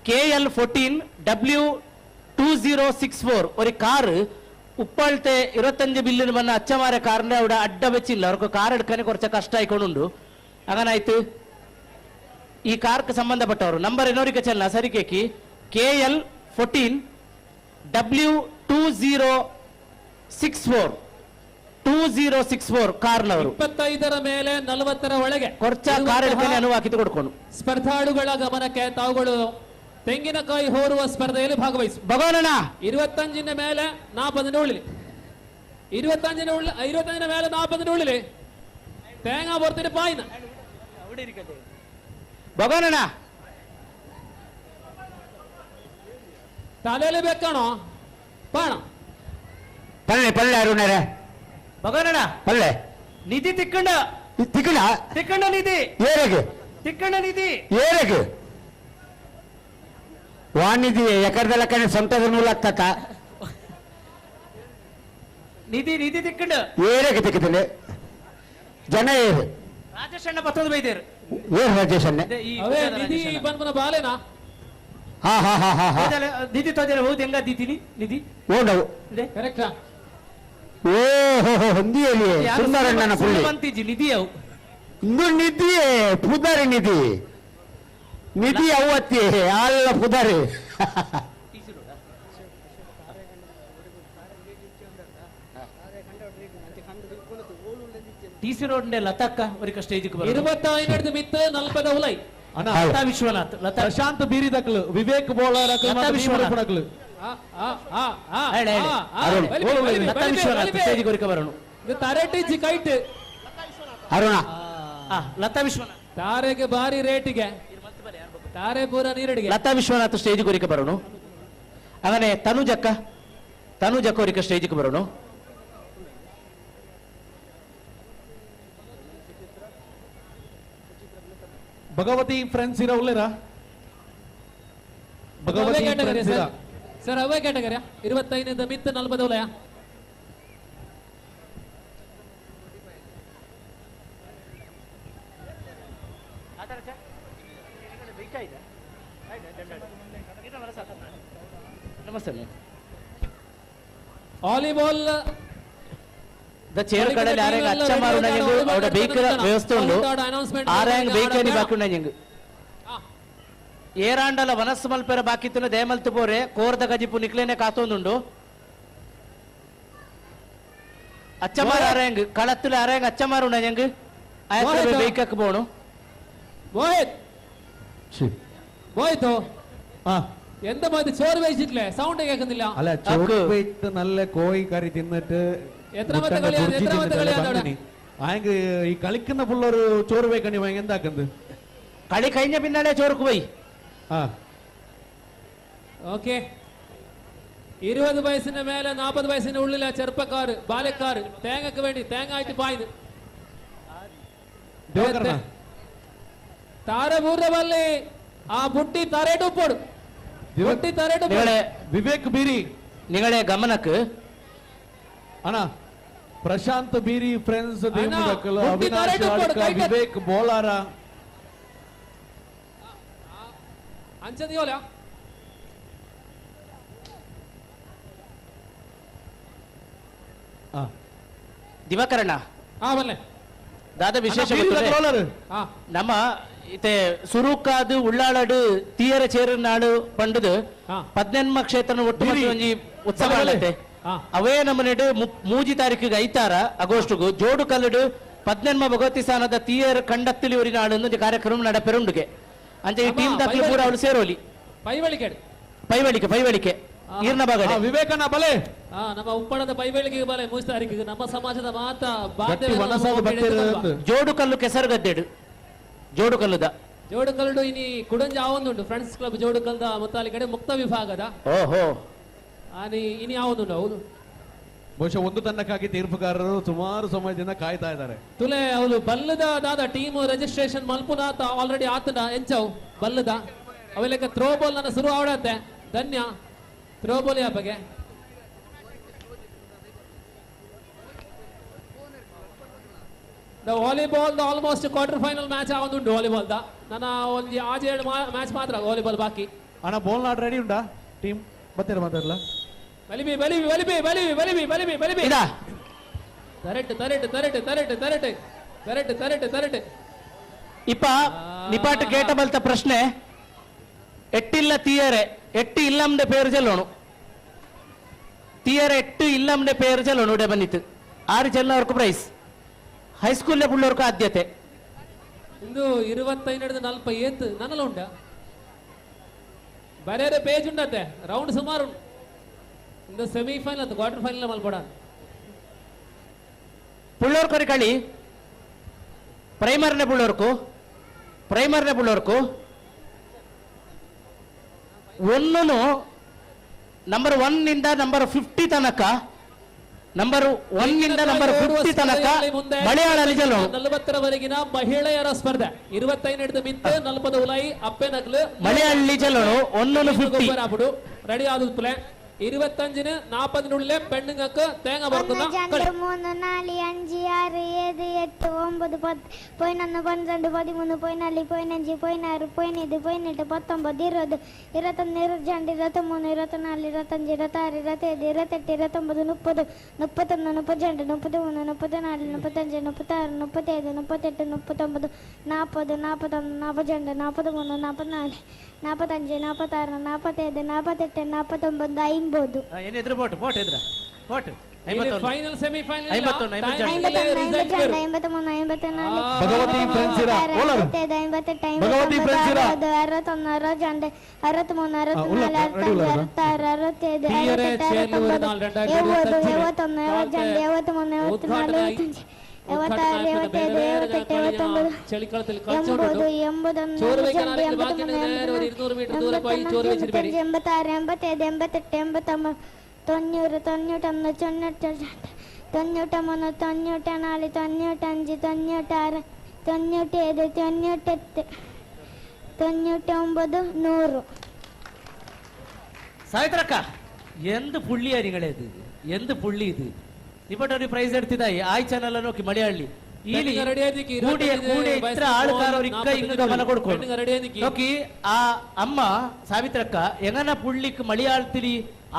KL 14 W 2064 ഒരു കാറ് ഉപ്പാളത്തെ 25 ബില്ലിന് വന്ന അച്ഛന്മാരെ കാറിന്റെ അവിടെ അഡ്ഡ വെച്ചില്ല. അവർക്ക് കാർ എടുക്കാൻ കുറച്ച് കഷ്ടമായിക്കൊണ്ടുണ്ട്. അങ്ങനായിട്ട് ഈ കാർക്ക് സംബന്ധപ്പെട്ടവർ നമ്പർ എന്നോരിക്ക ചെല്ല സരിക്കേക്ക് KL 14 W 2064 2064 ಕಾರ್ನವರು 25ರ ಮೇಲೆ 40ರ ಒಳಗೆ ಕೊರ್ಚ ಕಾರ್ എടുക്കാൻ ಅನುವಾಕಿತು ಕೊಡ್ಕೊಂಡು. ಸ್ಪರ್ಧಾಳುಗಳ ಗಮನಕ್ಕೆ ತಾವುಗಳು ತೆಂಗಿನಕಾಯಿ ಹೋರುವ ಸ್ಪರ್ಧೆಯಲ್ಲಿ ಭಾಗವಹಿಸು. ಭಗವಾನಣ್ಣ 25ನ ಮೇಲೆ 40ನ ಉಳಿಲಿ, 25ನ ಉಳ್ಳಿ, 25ನ ಮೇಲೆ 40ನ ಉಳಿಲಿ, ತೇಂಗಾ ಬರ್ತೀನಿ ಪಾಯಿನ. ಭಗವಾನಣ್ಣ ತಲೆಯಲ್ಲಿ ಬೇಕಣೋ ಪಾಣ ಪಲ್ಲೆ ಪಲ್ಲೆ ಅರುಣರೇ ಭಗವಾನಣ್ಣ ಪಲ್ಲೆ ನಿಧಿ ತಿಕ್ಕಂಡ ತಿಕ್ಕಣ ತಿಕ್ಕಂಡ ನಿಧಿ ಏರಗೆ ತಿಕ್ಕಂಡ ನಿಧಿ ಏರಗೆ ವಾನಿಧಿ ಎಕರ್ದಲಕ್ಕನೆ ಸ್ವಂತದ ನೂಲಾಗ್ತತ ನಿಧಿ ನಿಧಿ ತಿಕ್ಕಂಡ ಏರಗೆ ತಿಕ್ಕದಲ್ಲಿ ಜನ ಏರು ರಾಜೇಶ್ ಅಣ್ಣ ಬತ್ತದ ಬೈದೇರು ಏರು ರಾಜೇಶ್ ಅಣ್ಣ ಅವೇ ನಿಧಿ ಬಂದ್ಮನ ಬಾಲೇನಾ? ಹಾ ಹಾ ಹಾ ಹಾ ಹಾ ನಿಧಿ ತೋಜರೆ ಹೌದು ಹೆಂಗ ದೀತೀನಿ ನಿಧಿ ಓಡವು ಕರೆಕ್ಟಾ? ಓ ಹೋ ಹೋ ಹೊಂದಿಯಲ್ಲಿ ಸುಂದರಣ್ಣನ ಪುಳ್ಳಿ ಬಂತಿಜಿ ನಿಧಿ ಅವು ಇಂದು ನಿಧಿಯೇ ಪುದಾರಿ ನಿಧಿ ನಿಧಿ ಅವತ್ತಿ ಅಲ್ಲ ಪುದಾರಿ. ಟಿ ಸಿ ರೋಡ್ ಲತಾಕ್ಕ ಅವರಿಗೆ ಸ್ಟೇಜ್ 25 ಮಿತ್ತು 40 ಉಲೈ. ಲತಾ ವಿಶ್ವನಾಥ್, ಲತಾ ಪ್ರಶಾಂತ್ ಬೀರಿದಕ್ಲು, ವಿವೇಕ್ ಬೋಳಾರ್ ಲತಾ ವಿಶ್ವನಾಥ್ ಲತಾ ವಿಶ್ವನಾಥ್ ಸ್ಟೇಜ್ ಕೊರಿಕ ಬರೋಣ. ತರಟಿ ಕೈಟ್ ಅರುಣ ಲತಾ ವಿಶ್ವನಾಥ್ ತಾರೆಗೆ ಬಾರಿ ರೇಟಿಗೆ ತಾರೆ ಪೂರ ನೀರಡಿಗೆ. ಲತಾ ವಿಶ್ವನಾಥ್ ಸ್ಟೇಜ್ ಕೊರಿಕ ಬರೋಣ. ಅವನೇ ತನುಜಕ್ಕ, ತನುಜಕ್ಕ ಅವರಿಗೆ ಸ್ಟೇಜ್ಗೆ ಬರೋಣ. ಭಗವತಿ ಫ್ರೆಂಡ್ಸ್ ಇರೋ ಉಳ್ಳೇರಾ? ಭಗವತಿ ಫ್ರೆಂಡ್ಸ್ ಇರ ಸರ್ ಅವೇ ಕ್ಯಾಟಗರಿಯಾ? 25 ಮಿತ್ತು 40 ಉಲಯ. ನಮಸ್ತೆ. ವಾಲಿಬಾಲ್ ಚೇರು ಕಡಲಿ ಆರೆಂಗ್ ಅಚ್ಚ ಮಾರುಣ ಅವಡ ಬೇಕರ ವ್ಯವಸ್ಥೆ ಉಂಡು. ಆರೆಂಗ್ ಬೇಕನಿ ಬಾಕಿ ಉಂಡ ഞങ്ങ ಏರಾಂಡಲ ವನಸ್ಸು ಮಲ್ಪೆರ ಬಾಕಿತ್ತುನ ದಯಮಲ್ತು ಪೋರೆ ಕೋರ್ದ ಗಜಿಪು ನಿಕ್ಲೇನೆ ಕಾತೊಂದುಂಡು. ಅಚ್ಚಮಾರ ಆರೆಂಗ್ ಕಳತ್ತುಲ ಆರೆಂಗ್ ಅಚ್ಚಮಾರುಣ ഞങ്ങ ಆಯತ್ರ ಬೇಕಕ್ ಬೋಣು. ಮೋಹಿತ್ ಮೋಹಿತ್ എന്താ മോഹിത് ചോറ് കഴിച്ചിട്ടില്ലേ? സൗണ്ട് കേൾക്കുന്നില്ല. അല്ല, ചോറ് വെച്ച് നല്ല കോഴി കറി തിന്നിട്ട് എത്രാമത്തെ കളിയാണ്? എത്രാമത്തെ കളിയാണ് അവിടെ? ആയെങ്കിൽ ഈ കളിക്കുന്ന പിള്ളേർ ചോറ് വെക്കണി ഭയങ്കര എന്താക്കുന്നത്? കളി കഴിഞ്ഞ പിന്നാലെ ചോർക്ക് പോയി. ഓക്കെ, 20 വയസ്സിന് മേലെ 40 വയസ്സിന് ഉള്ളിലെ ചെറുപ്പക്കാർ ബാലക്കാർ തേങ്ങക്ക് വേണ്ടി തേങ്ങ ആയിട്ട് പായത് താരപൂർവല്ലേ ആ ബുട്ടി തറയിട്ട് ഉപ്പോടും. ವಿವೇಕ್ ಬೀರಿ ನಿಗಳೇ ಗಮನಕ್ಕೆ ಅಣ್ಣ, ಪ್ರಶಾಂತ್ ಬೀರಿ ಫ್ರೆಂಡ್ಸ್ ಅವಿನಾಶ್ ವಿವೇಕ್ ಬೋಲಾರ ಅಂಚದಿಯೋಲ ದಿವಾಕರಣ್ಣ ದಾದ ವಿಶೇಷ ನಮ್ಮ ಇತ್ತೆ ಸುರುಕಾದು ಉಳ್ಳಾಳಡು ತೀಯರ ಚೇರನಾಡು ಪಂಡದು ಪದ್ನೆನ್ಮ ಕ್ಷೇತ್ರ ಒಟ್ಟು ಒಂಜಿ ಉತ್ಸವ ಆಗುತ್ತೆ. ಅವೇ ನಮ್ಮನೆಡು 3 ತಾರೀಕಿಗೆ 5 ಆಗಸ್ಟ್ಗು ಜೋಡು ಕಲ್ಲಡು ಪದ್ನೆನ್ಮ ಭಗವತಿ ಸ್ಥಾನದ ತೀಯರ ಕಂಡತ್ತಿಲಿ ಊರಿನಾಡು ಒಂದು ಕಾರ್ಯಕ್ರಮ ನಡಪೆರುಂಡುಗೆ ಅಂಚೆ ಈ ಟೀಮ್ ದಾಖಲೆ ಪೂರ ಅವಳು ಸೇರೋಲಿ. ಪೈವಳಿಕೆ ಪೈವಳಿಕೆ ಪೈವಳಿಕೆ ಈರ್ನ ಬಾಗಡೆ ವಿವೇಕಣ್ಣ ಬಲೆ ನಮ್ಮ ಉಪ್ಪಳದ ಪೈವಳಿಕೆಗೆ ಬಲೆ 3 ತಾರೀಕಿಗೆ ನಮ್ಮ ಸಮಾಜದ ಮಾತ ಜೋಡು ಕಲ್ಲು ಕೆಸರುಗದ್ದೆಡು ಜೋಡುಕಲ್ಲುದ ಜೋಡುಕಲ್ಲು ಇನಿ ಕುಡಂಜ ಆವೊಂದುಂಡು ಫ್ರೆಂಡ್ಸ್ ಕ್ಲಬ್ ಜೋಡುಕಲ್ದ ಮುತ್ತಾಲಿ ಕಡೆ ಮುಕ್ತ ವಿಭಾಗದ ಓಹೋ ಆನಿ ಇನಿ ಆವೊಂದುಂಡು. ಹೌದು, ಬಹುಶಃ ಒಂದು ತಂಡಕ್ಕಾಗಿ ತೀರ್ಪುಗಾರರು ಸುಮಾರು ಸಮಯದಿಂದ ಕಾಯ್ತಾ ಇದ್ದಾರೆ. ತುಲೆ ಅವಳು ಬಲ್ಲದ ದಾದ ಟೀಮ್ ರಿಜಿಸ್ಟ್ರೇಷನ್ ಮಲ್ಪುನಾತ ಆಲ್ರೆಡಿ ಆತನ ಎಂಚವು ಬಲ್ಲದ ಅವೆಲ್ಲ ಥ್ರೋ ಬಾಲ್ ನನ್ನ ಶುರು ಆವಡತ್ತೆ ಧನ್ಯ ಥ್ರೋ ಬಾಲ್ ಯಾ ಬಗ್ಗೆ the volleyball the almost quarter final match ಆವೊಂದುಂಡು ವಾಲಿಬಾಲ್ the ನನ್ನ ಒಂದು ಆಜೆ 2 ಮ್ಯಾಚ್ ಮಾತ್ರ ವಾಲಿಬಾಲ್ ಬಾಕಿ. ಅಣ್ಣ ಬೋಲ್ನಾಡ್ ರೆಡಿ ಉಂಡಾ ಟೀಮ್ ಬತ್ತೀರ ಮಾತಾಡಲ್ಲ ಬಲಿಬಿ ಬಲಿಬಿ ಬಲಿಬಿ ಬಲಿಬಿ ಬಲಿಬಿ ಬಲಿಬಿ ಬಲಿಬಿ ಇದಾ ತರಟು ತರಟು ತರಟು ತರಟು ತರಟು ತರಟು ತರಟು ತರಟು ಇಪ್ಪ ನಿಪಾಟ್ ಕೇಟ ಬಲ್ತ ಪ್ರಶ್ನೆ ಎಟ್ಟಿಲ್ಲ ತೀಯರೆ ಎಟ್ಟು ಇಲ್ಲಮ್ದೆ ಪೇರು ಚೆಲ್ಲೋಣು തീയർ എട്ട് ഇല്ലമ്മിന്റെ പേര് ചെല്ലണം ഇവിടെ വന്നിട്ട് ആറ് ചെല്ലുന്നവർക്ക് പ്രൈസ് ഹൈസ്കൂളിലെ പിള്ളേർക്ക് ആദ്യത്തെ ಇಂದು ಇರುವತ್ತೈದು ನಲ್ಪ ಏತ್ ನನ್ನಲ್ಲ ಉಂಡ ಬೇರೆ ಪೇಜ್ ಉಂಡತ್ತೆ ರೌಂಡ್ ಸುಮಾರು ಉಂಡು. ಇಂದು ಸೆಮಿಫೈನಲ್ ಅದು ಕ್ವಾರ್ಟರ್ ಫೈನಲ್ ಮಲ್ಪಡ പിള്ളേർക്കൊരു കളി പ്രൈമറിന്റെ പിള്ളേർക്കു പ്രൈമറിന്റെ പിള്ളേർക്കു ഒന്നിനു ನಂಬರ್ ಒನ್ ನಿಂದ ನಂಬರ್ 50 ತನಕ ನಂಬರ್ 1 ನಿಂದ ನಂಬರ್ 50 ತನಕ ಮಲಯಾಳಲ್ಲಿ ಚೆಲ್ಲೋಣ 40ರವರೆಗಿನ ಮಹಿಳೆಯರ ಸ್ಪರ್ಧೆ 25 ಮಿತ್ತ 40 ಉಲೈ ಅಪ್ಪೆ ನಕ್ಲು ಮಲಯಾಳಿ ಚೆಲ್ಲೋಣ 1 50 ರೆಡಿ ಆದದ್ ಪ್ಲೇ 25 40 പെണ്ണുങ്ങൾക്ക് തേങ്ങ പറക്കുന്ന 1 2 3 4 5 6 7 8 9 10 11 12 13 14 15 16 17 18 19 20 21 22 23 24 25 26 27 28 29 30 31 32 34 35 36 37 38 39 40 41 42 43 44 45 46 47 48 49 50. ಏನಿದ್ರು ಬೋಟ್ ಬೋಟ್ ಇದ್ರ boat final semifinal 51 53 54 Bhagavathi friends ಇರ ಓಲರ್ 58 ಭಗವತಿ ಫ್ರೆಂಡ್ಸ್ ಇರ 61 62 63 64 66 67 68 89 80 81 82 83 ಚಳಿಕಾಲದಲ್ಲಿ 89 80 86 87 88 89 90 91 93 94 95 96 97 98 99 100. ಸಾವಿತ್ರಕ್ಕ എന്ത് പുള്ളിയാ നിങ്ങളേത്, എന്ത് പുള്ളി ഇത്? ഇപ്പോട്ട് ഒരു പ്രൈസ് എടുത്തതായി ആയി ಚಾನಲ್ നോക്കി മലയാളി ഇത്ര ആൾക്കാർ ഒരിക്ക ഇങ്ങ് ഗമന കൊടുക്കും നോക്കി. ആ അമ്മ ಸಾವಿತ್ರಕ್ಕ എങ്ങനെ പുള്ളിക്ക് മലയാളത്തിൽ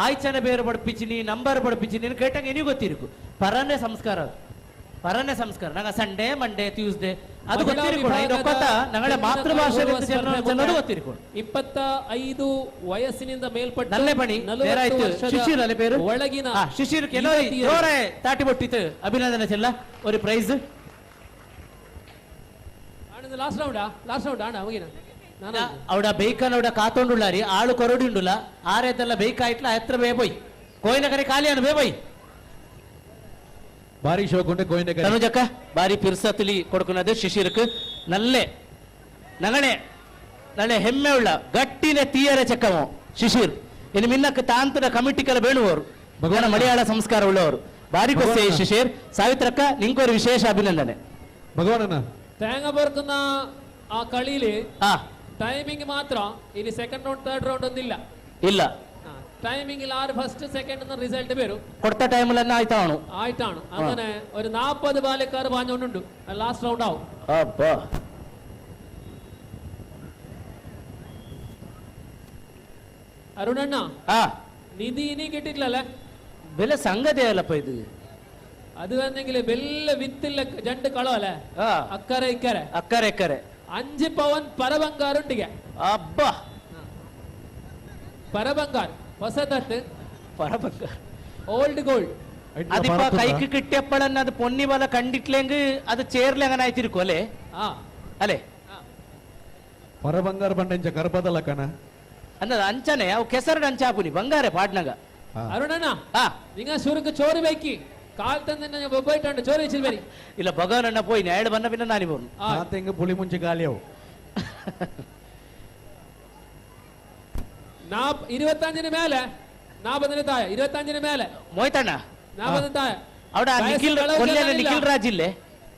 ആയിച്ചന പേര് പഠിപ്പിച്ചിനി നമ്പർ പഠിപ്പിച്ചിനി കേട്ടെങ്കിൽ എനിക്ക് ಗೊತ್ತಿರಿಕು. ಪರನೇ ಸಂಸ್ಕಾರ, ಪರನೇ ಸಂಸ್ಕಾರ. ನಂಗೆ ಸಂಡೇ ಮಂಡೇ ಟ್ಯೂಸ್ಡೇ ಅದು ಗೊತ್ತಿರಿಕು. ಇದೊಕ್ಕತ್ತ ನಂಗಳ ಮಾತೃಭಾಷೆ ಅನ್ನೋದು ಗೊತ್ತಿರಿಕು. 25 ವಯಸ್ಸಿನಿಂದ ಮೇಲ್ಪಟ್ಟ ನಲ್ಲೆ ಪಣಿ ಬೇರಾಯ್ತು. ಶಿಶಿರ್ ಅಲ್ಲೇ പേര് ಒಳಗಿನ ಶಿಶಿರ್ ಜೋರೆ ತಾಟಿ ಬೊಟ್ಟಿತ್ತು. ಅಭಿನಂದನೆ ಚೆಲ್ಲ ഒരു prize. Last round, last round ಅಣ್ಣ ಹೋಗಿನ ಅವಡ ಬೇಕನವಡ ಕಾತೊಂಡುಳ್ಳಾರಿ ಆಳು ಕೊರಡಿ ಉಂಡುಲ್ಲ ಆರೇದೆಲ್ಲ ಬೇಕಾಯ್ತಲ ಎತ್ರ ಬೇ ಪೋಯ್ ಕೋಯಿನ ಕರೆ ಖಾಲಿ ಬೇ ಪೋಯ್ ಬಾರಿ ಶೋಕುಂಡೆ ಕೋಯಿನ ಕರೆ ತನುಜಕ್ಕ ಬಾರಿ ಪಿರ್ಸತಿಲಿ ಕೊಡ್ಕೊನದು ಶಿಶಿರ್ಕ್ ನಲ್ಲೆ ನಗಣೆ ನಲ್ಲೆ ಹೆಮ್ಮೆ ಉಳ್ಳ ಗಟ್ಟಿನ ತೀಯರ ಚಕ್ಕಮೋ ಶಿಶಿರ್. ಇನ್ನು ಮಿನ್ನಕ್ಕೆ ತಾಂತದ ಕಮಿಟಿಕಲ ಬೇಣುವರು ಭಗವಾನ ಮಲಯಾಳ ಸಂಸ್ಕಾರ ಉಳ್ಳವರು. ಬಾರಿ ಕೊಸ್ಸೆ ಶಿಶಿರ್. ಸಾವಿತ್ರಕ್ಕ ನಿಂಕೋರು ವಿಶೇಷ ಅಭಿನಂದನೆ. ಭಗವಾನನ തേങ്ങ പൊറുക്കുന്ന ആ കളിയില് ടൈമിംഗ് മാത്രം ഇനി സെക്കൻഡ് റൗണ്ട് തേർഡ് റൗണ്ട് ഒന്നില്ല ಇಲ್ಲ ടൈമിംഗിൽ ആര് ഫസ്റ്റ് സെക്കൻഡ് റിസൾട്ട് വരും കൊടുത്ത ടൈമിൽ ആയിട്ടാണ് ആയിട്ടാണ്. അങ്ങനെ ഒരു 40 ബാലക്കാർ പാഞ്ഞോണ്ടുണ്ട്. ലാസ്റ്റ് റൗണ്ട് ആവും. അരുണണ്ണ നിധി ഇനി കിട്ടിയിട്ടില്ലല്ലേ? ಬೆಲೆ ಸಂಗತಿ ಅಲ್ಲಪ್ಪ ಇದು. ಅದು ಅಂದೆങ്കിൽ ಬೆಲ್ಲ ವಿತ್ತಿಲ್ಲ ಜಂಡು ಕಳೋ ಅಲ್ಲ ಅಕ್ಕರೆ ಇಕ್ಕರೆ ಅಕ್ಕರೆ ಇಕ್ಕರೆ 5 ಪವನ್ ಪರಬಂಗಾರುಂಟಿಗೆ. ಅಬ್ಬಾ ಪರಬಂಗಾರ್ ಹೊಸದತ್ತು ಪರಬಂಗಾರ್ ಓಲ್ಡ್ ಗೋಲ್ಡ್. അതിപ്പോ കൈക്ക് കിട്ടിയപ്പോഴന്നെ അത് പൊന്നി പോലെ കണ്ടിട്ടില്ലെങ്കിൽ അത് ചേറിൽ അങ്ങനെ ആയിത്തിരിക്കും അല്ലേ? അല്ലേ ಪರಬಂಗಾರ ಬಂಡೆಂಚ ಕರ್ಬದಲ್ಲ ಕಣ അന്നത് ಅಂಚನೆ ಅವು ಕೆಸರು ಅಂಚಾಪುನಿ ಬಂಗಾರೆ ಪಾಡ್ನಗ. ಅರುಣಣ್ಣ ನಿಂಗ ಶುರುക്ക് ചോറ് ಬೇಕಿ ಕಾಲ್ ತಂದೆ പോയിട്ടുണ്ട് ചോറ് വെച്ചിൽ വരി ಇಲ್ಲ ಭಗವನಣ್ಣ പോയി അയാൾ വന്ന പിന്നെ നാനി പോകുന്നു. തെങ്ങ് പുളി ಮುಂಚೆ ಗಾಲಿയാവും. 25 മേലെ 40 താഴെ 25 മേലെ മൊയ്തണ്ണ 40 താഴെ അവിടെ നിഖിൽ കൊല്ലിയന്നെ നിഖിൽ രാജ് ഇല്ലേ?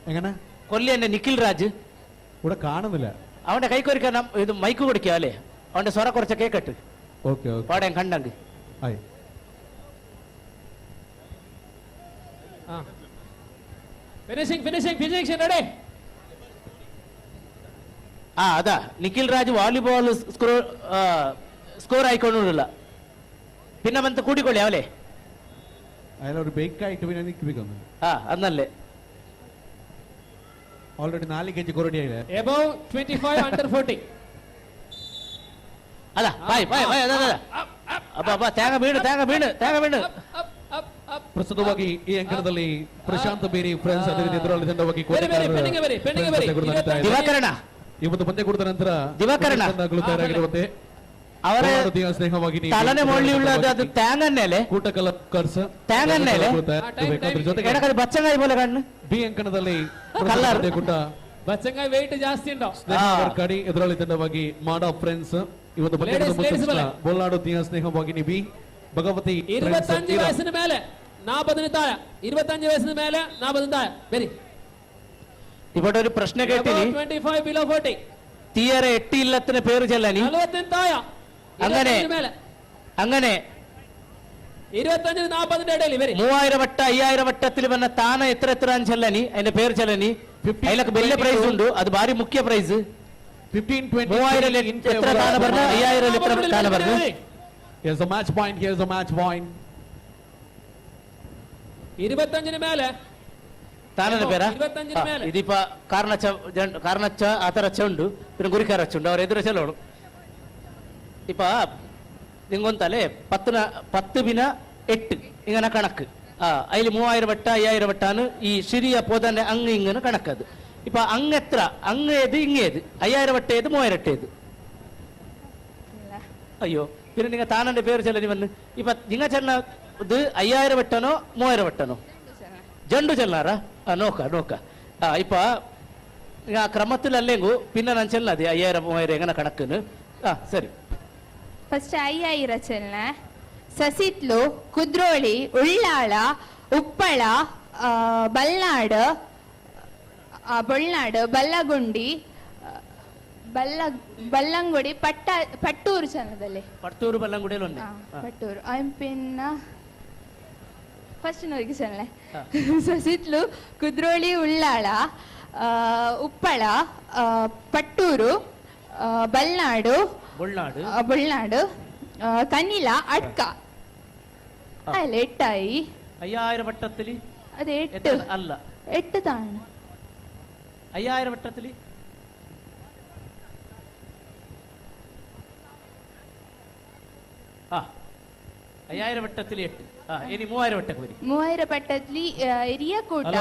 എങ്ങനെ കൊല്ലിയന്നെ നിഖിൽ രാജ് ഇവിടെ കാണുന്നില്ല. അവന്റെ കൈക്കൊരുക്കാൻ ഇത് മൈക്ക് കൊടുക്കുക അല്ലേ? അവന്റെ സ്വര കുറച്ച് കേക്കട്ട് ഓക്കെ ഓക്കെ പാടാൻ കണ്ടങ്ക്. ആയി ഫിനിഷിംഗ് ഫിനിഷിംഗ് ഫിനിഷിംഗ് റെഡി. ആ അതാ Nikhil Raj volleyball score ಆಯ್ಕೊಂಡಿಲ್ಲ pin ಬಂತ ಕೂಡಿಕೊಳ್ಳಿ ಅವಲೇ ಅವರು ಬೇಕಾಯಿಟ್ಟು ನಿಕ್ಬೇಕು ಹಾ ಅದನ್ನಲ್ಲೇ ಆಲ್ರೆಡಿ 4 ಕೆಜಿ ಕೊರಡಿ ಆಗಿದೆ ಎಬೌವ್ 25 ಅಂಡರ್ 40 ಅಲ್ಲ ಬಾಯ್ ಬಾಯ್ ಬಾಯ್ ಅದ ಅದ ಅಬ್ಬ ಅಬ್ಬ ತ್ಯಾಗ ಬೀಳು ತ್ಯಾಗ ಬೀಳು ತ್ಯಾಗ ಬೀಳು. ಪ್ರಸ್ತುತವಾಗಿ ಈ ಅಂಕಣದಲ್ಲಿ ಪ್ರಶಾಂತ್ ಬೇರಿ ಫ್ರೆಂಡ್ಸ್ ಅದೇ ರೀತಿ ಎದುರಾಳಿ ತಂಡವಾಗಿ ದಿವಾಕರಣ. ಈ ಒಂದು ಪಂದ್ಯ ಕುಡಿದ ನಂತರ ದಿವಾಕರಣ. ತಂಡಗಳು ತಯಾರಾಗಿರುವಂತೆ ಅವರ ಸ್ನೇಹವಾಗಿ ತಲನೆ ಮೊಳ್ಳಿ ಉಳ್ಳದು ಅದು ತ್ಯಾಂಗನ್ನೇಲೆ ಕೂಟಕಲ ಕರ್ಸ ತ್ಯಾಂಗನ್ನೇಲೆ ಅದ್ರ ಜೊತೆಗೆ ಎಡಕದು ಬಚ್ಚಂಗಾಯಿ ಬೋಲೆ ಕಣ್ಣು ಬಿ ಅಂಕಣದಲ್ಲಿ ಕಲ್ಲರ್. ಪಂದ್ಯಕೂಟ ಬಚ್ಚಂಗಾಯಿ ವೆಯ್ಟ್ ಜಾಸ್ತಿ ಉಂಟು ಸ್ನೇಹ ವರ್ಕಾಡಿ ಎದುರಾಳಿ ತಂಡವಾಗಿ ಮಾಡ ಫ್ರೆಂಡ್ಸ್ ಈ ಒಂದು ಪಂದ್ಯದ Ladies, ladies ಬಲೆ. ಬೋಲ್ನಾಡು ದಿಯ ಸ್ನೇಹವಾಹಿನಿ ಬಿ ಭಗವತಿ friends 25 ಇರ. ವಯಸ್ಸಿನ ಮೇಲೆ 40 ತಾಯ 25 ವಯಸ್ಸಿನ ಮೇಲೆ 40 ತಾಯ ಬೆರಿ ഇവിടെ ഒരു പ്രശ്നം കേട്ടിനി 25 ಬಿಲೋ 40 തീയര എട്ടി ഇല്ലത്തിന് പേര് ചെല്ലനി 40 തായ അങ്ങനെ 25 ಮೇಲೆ അങ്ങനെ 25 40 ന്റെ ഇടയിൽ വരി 3000 വട്ട 5000 വട്ടത്തിൽ വന്ന താന എത്ര എത്ര ചെല്ലനി അതിന്റെ പേര് ചെല്ലനി അതിലൊക്കെ വലിയ പ്രൈസ് ഉണ്ട് അത് ഭാരി മുഖ്യ പ്രൈസ് 15 3000 എത്ര താന പറഞ്ഞു 5000 എത്ര താന പറഞ്ഞു Here's the match point. Here's the match point. 25 ಮೇಲೆ ತಾನನ പേരാ 25 ಮೇಲೆ ഇതിപ്പ കാരണച്ച കാരണച്ച ಆತರ ಉಂಡು പിന്നെ ಗುರಿಕಾರ ಉಂಡು ಅವ್ರ ಎದುರು ಚೆಲ್ಲೋಡು ഇപ്പ നിങ്ങൊന്തല്ലേ 10 ಬಿನ 8 ഇങ്ങനെ കണക്ക് അതിൽ 3000 വട്ട 5000 വട്ടാണ് ഈ ശരിയ പോതന്നെ അങ്ങ് ഇങ്ങനെ കണക്കത് ഇപ്പൊ അങ്ങെത്ര അങ്ങ് ഏത് ഇങ്ങേത് 5000 വട്ട ഏത് 3000 വട്ട ഏത് അയ്യോ പിന്നെ നിങ്ങൾ താനന്റെ പേര് ചെല്ലി വന്ന് ഇപ്പൊ നിങ്ങ ചെന്ന ഇത് 5000 വട്ടനോ 3000 വട്ടനോ ജണ്ടു ചെല്ലാറാ ആ നോക്ക നോക്ക ആ ഇപ്പൊ ആ ക്രമത്തിലല്ലെങ്കു പിന്നെ ഞാൻ ചെല്ലത് 5000 3000 എങ്ങനെ കണക്കിന് ആ ಸರಿ ಫಸ್ಟ್ 5000 ಚೆಲ್ನ ಸಸಿತ್ಲು ಕುದ್ರೋಳಿ ಉಳ್ಳಾಳ ಉಪ್ಪಳ ಬಲ್ನಾಡು ಬೊಳ್ನಾಡು ಬಲ್ಲಗುಂಡಿ ಬಲ್ಲಂಗುಡಿ ಪಟ್ಟೂರು ಚೆನ್ನದಲ್ಲಿ ಪಟ್ಟೂರು ಬಲ್ಲಂಗುಡಿಯಲ್ಲಿ ಒಂದೇ ಪಟ್ಟೂರು ಪಿನ್ನ ಫಸ್ಟ್ ನೋರಿಗೆ ಚೆಲ್ಲೆ ಸಸಿತ್ಲು ಕುದ್ರೋಳಿ ಉಳ್ಳಾಳ ಉಪ್ಪಳ ಪಟ್ಟೂರು ಬಲ್ನಾಡು ಬೊಳ್ನಾಡು ಬೊಳ್ನಾಡು ಕನಿಲ ಅಟ್ಕ ಅಲ್ಲ ಎಟ್ಟಾಯಿ 5000 വട്ടത്തില് അത് 8 അല്ല 8 താണ 5000 വട്ടത്തില് ആ 5000 വട്ടത്തില് 8 ആ ഇനി 3000 വട്ടക്ക് വരി 3000 വട്ടത്തില് എരിയക്കോട്ട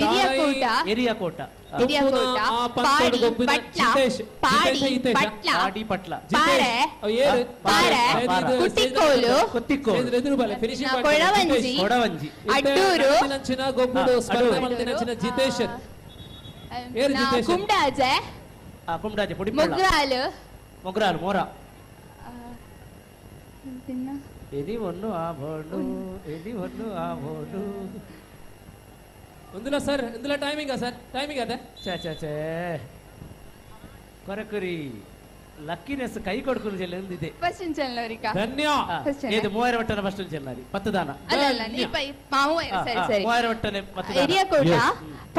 എരിയക്കോട്ട എരിയക്കോട്ട എരിയക്കോട്ട പാടി പട്ല പാടി പട്ല പാടി പട്ല പാറെ പാറെ കുട്ടിക്കോലു കൊടവഞ്ചി കൊടവഞ്ചി അഡൂരു ജിതേഷ് കുംഡാജെ കുംഡാജെ മുഗ്രാല് മുഗ്രാൽ മോറ പിന്നെ എനി ഒന്നു ആ ബോണ്ടു എനി ഒന്നു ആ ബോണ്ടു ಒಂದಿಲ್ಲ ಸರ್ ಒಂದಿಲ್ಲ ಟೈಮಿಂಗ್ ಸರ್ ಟೈಮಿಂಗ್ ಅದೇ ಚೇ ಚೇ ಚೇ ಕೊರಕುರಿ ಲಕ್ಕಿನೆಸ್ ಕೈ ಕೊಡ್ಕೊಂಡು ಚೆಲ್ಲೊಂದಿದೆ ಫಸ್ಟ್ ಚೆಲ್ಲೋರಿಕ ಧನ್ಯ ಇದು 3000 ವಟ್ಟನ ಫಸ್ಟ್ ಚೆಲ್ಲಾರಿ 10 ದಾನ ಅಲ್ಲ ಅಲ್ಲ ನೀ ಪೈ ಮಾವು ಸರಿ ಸರಿ 3000 ವಟ್ಟನೆ 10 ದಾನ ಎರಿಯಕೋಟ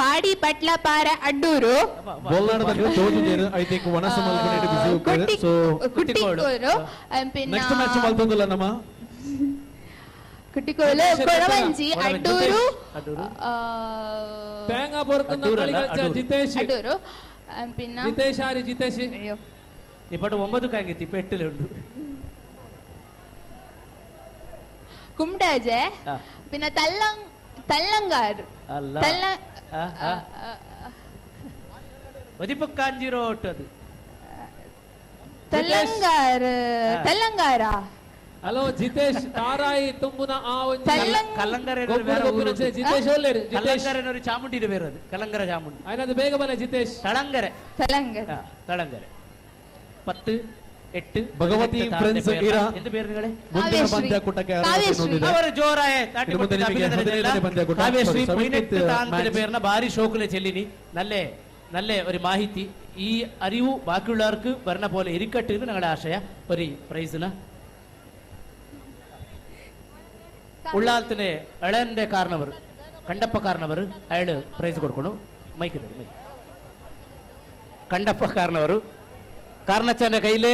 ಪಾಡಿ ಪಟ್ಲ ಪಾರ ಅಡ್ಡೂರು ಬೋಲ್ನಾಡದ ತೋಜು I think ವನಸ ಮಲ್ಪನೇಟ್ ಬಿಸಿ ಉಪ್ಪೇರು ಸೊ ಕುಟ್ಟಿಕೋಲು ನೆಕ್ಸ್ಟ್ ಮ್ಯಾಚ್ ಮಲ್ತೊಂದಿಲ್ಲ ನಮ್ಮ ಕುಟ್ಟಿಕೋಲು ಕೊಡವಂಜಿ ಅಡ್ಡೂರು ಜಿತೇಶ್ ಅಡ್ಡೂರು പിന്നെ ജിതേഷ് ആര് ജിതേഷ് അയ്യോ ഇപ്പോട്ട് 9 കാങ്കി ഇപ്പൊ 8 കുംഡാജെ പിന്നെ തല്ലങ്കാർ അല്ല ഒതിപ്പക്കാഞ്ചിരോട്ട് അത് തല്ലങ്കാർ തല്ലങ്കാരാ ಹಲೋ ಜಿತೇಶ್ ತಾರಾಯಿ ತುಂಬುನ ಆ ಒಂದು ಕಲ್ಲಂಗರ ಜಿತೇಶ್ ಒಲ್ಲೇರು ಜಿತೇಶ್ ಕಲ್ಲಂಗರ ಚಾಮುಂಡಿ ಬೇರೆ ಅದು ಕಲ್ಲಂಗರ ಚಾಮುಂಡಿ ಆಯ್ನದು ಬೇಗ ಬಲೆ ಜಿತೇಶ್ ತಳಂಗರೆ ತಳಂಗರೆ ತಳಂಗರೆ 10 8 ಭಗವತಿ ಫ್ರೆಂಡ್ಸ್ ಇರಾ എന്ത് പേര് നിങ്ങളെ ಮುಂದಿನ ಪಂದ್ಯಕೂಟಕ್ಕೆ ಅವರು ಜೋರಾಯ ಕಾವ್ಯಶ್ರೀ 18 ತಾಂತಿನ പേരിನ ಭಾರಿ ಶೋಕುಲೆ ಚೆಲ್ಲಿನಿ ನಲ್ಲೆ നല്ല ഒരു മാഹിതി ഈ അറിവ് ബാക്കിയുള്ളവർക്ക് വരണ പോലെ ഇരിക്കട്ടെ എന്ന് ഞങ്ങളുടെ ആശയ ഒരു പ്രൈസിന് ഉള്ളാലത്തിന് എളന്റെ കാരണവർ കണ്ടപ്പ കാരണവർ അയാള് പ്രൈസ് കൊടുക്കണു മൈക്ക് തരും മൈക്ക് കണ്ടപ്പ കാരണവർ കാരണച്ചന്റെ കയ്യിലെ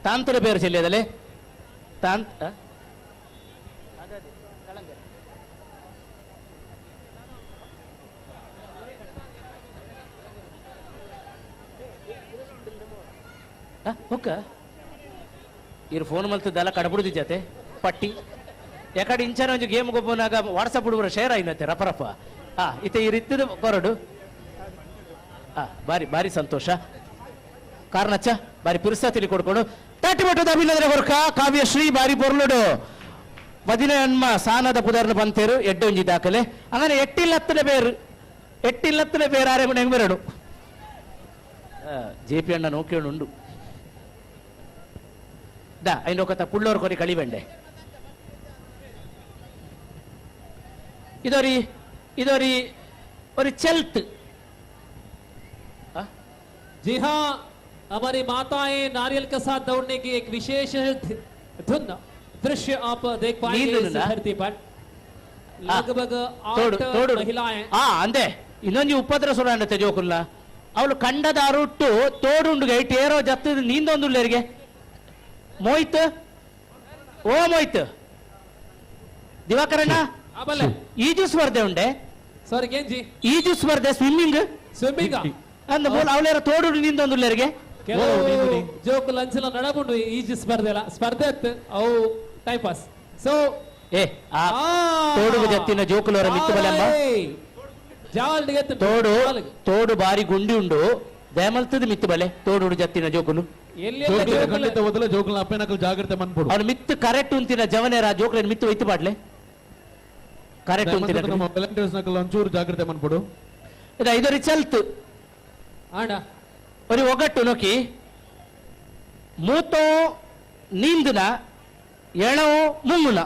ತಾಂತರ ಪೇರು ಚೆಲ್ಲಿಯದಲೆ ತಾಂತ ಒಕ್ಕ ಇರು ಫೋನ್ ಮಲ್ತದಲ್ಲ ಕಡಬುಡ್ದು ಜತೆ ಪಟ್ಟಿ ಯಾಕಡೆ ಇಂಚಾನ ಒಂಜಿ ಗೇಮ್ ಗೊಬ್ಬನಾಗ ವಾಟ್ಸಪ್ ಹುಡುಗರು ಶೇರ್ ಆಯ್ನತೆ ರಪ ರಪ ಆ ಇತ್ತೆ ಈ ರೀತಿದ ಕೊರಡು ಆ ಬಾರಿ ಬಾರಿ ಸಂತೋಷ ಕಾರಣಚ್ಚ ಬಾರಿ ಪಿರುಸ ತಿಳಿ ಕೊಡ್ಕೊಂಡು ತಟ್ಟಿ ಮಟ್ಟದ ಅಭಿನಂದನೆ ಕೊರ್ಕ ಕಾವ್ಯಶ್ರೀ ಬಾರಿ ಪೊರ್ಲುಡು ಪದಿನನ್ಮ ಸಾನದ ಪುದರ್ನ ಬಂತೇರು ಎಡ್ಡೊಂಜಿ ದಾಖಲೆ അങ്ങനെ ಎಟ್ಟಿಲ್ಲತ್ತನ പേര് ಎಟ್ಟಿಲ್ಲತ್ತನ പേര് ಆರೆ ಹೆಂಗ್ ಬರಡು ಜೆ ಪಿ ಅಣ್ಣ ನೋಕೇಳುಂಡು ದಾ ಐನೊಕತ ಪುಳ್ಳೋರ್ ಕೊರಿ ಕಳಿಬೆಂಡೆ ಇದೊರಿ ಇದೊರಿ ഒരു ചെൽത്ത്. जी हाँ, हमारी माताएं नारियल के साथ दौड़ने की एक विशेष धुन दृश्य आप देख पाएंगे इस धरती पर। लगभग 8 महिलाएं ಆ ಅಂದೆ ಇನ್ನೊಂದು ಉಪದ್ರ ಸುರಾಂಡತೆ ಜೋಕುಲ್ಲ ಅವಳು ಕಂಡದ ಅರುಟ್ಟು ತೋಡುಂಡು ಗೈಟ್ ಏರೋ ಜತ್ತ ನೀಂದೊಂದುಲ್ಲೇರಿಗೆ ಮೋಯ್ತ್ ಓ ಮೋಯ್ತ್ ದಿವಾಕರಣ್ಣ ಈಜು ಸ್ಪರ್ಧೆ ಉಂಡೆ ಸಾರಿ ಗೇಂಜಿ ಈಜು ಸ್ಪರ್ಧೆ ಸ್ವಿಮ್ಮಿಂಗ್ ಸ್ವಿಮ್ಮಿಂಗ್ ಅಂದ ಮೂಲ ಅವಳೇರ ತೋಡು ನಿಂದೊಂದುಲ್ಲೇರಿಗೆ ಕೆಲವು ಜೋಕು ಲಂಚಲ ನಡಬುಂಡು ಈಜು ಸ್ಪರ್ಧೆ ಅಲ್ಲ ಸ್ಪರ್ಧೆ ಅವು ಟೈಮ್ ಪಾಸ್. ಸೊ ಏ ಆ ತೋಡುಗು ಜತ್ತಿನ ಜೋಕುಲವರ ಮಿತ್ತು ಬಲಮ್ಮ ತೋಡು ತೋಡು ಬಾರಿ ಗುಂಡಿ ಉಂಡು ದೇಮಲ್ತದ ಮಿತ್ತು ಬಲೆ ತೋಡು ಜತ್ತಿನ ಜೋಕುಲು ಜೋಕುಲ ಅಪ್ಪನಕಲ್ ಜಾಗ್ರತೆ ಮನ್ಪುಡು ಅವನು ಮಿತ್ತು ಕರೆಕ್ಟ್ ಉಂತಿನ ಜವನೇರ ಜೋಕುಲ ಮಿತ್ತು ಒಯ್ತು ಪಾಡ್ಲೆ ಕರೆಕ್ಟ್ ಉಂತಿನ ನಮ್ಮ ವಾಲಂಟಿಯರ್ಸ್ ನಕಲ್ ಒಂಚೂರು ಜಾಗ್ರತೆ ಮನ್ಪುಡು. ಇದು ಇದರಿ ಚಲ್ತು ಆಡ ഒരു ಒಗಟ್ಟು ನೋಕಿ ಮೂತೋ ನೀಂದುನ ಎಳವೋ ಮುಂಗುನ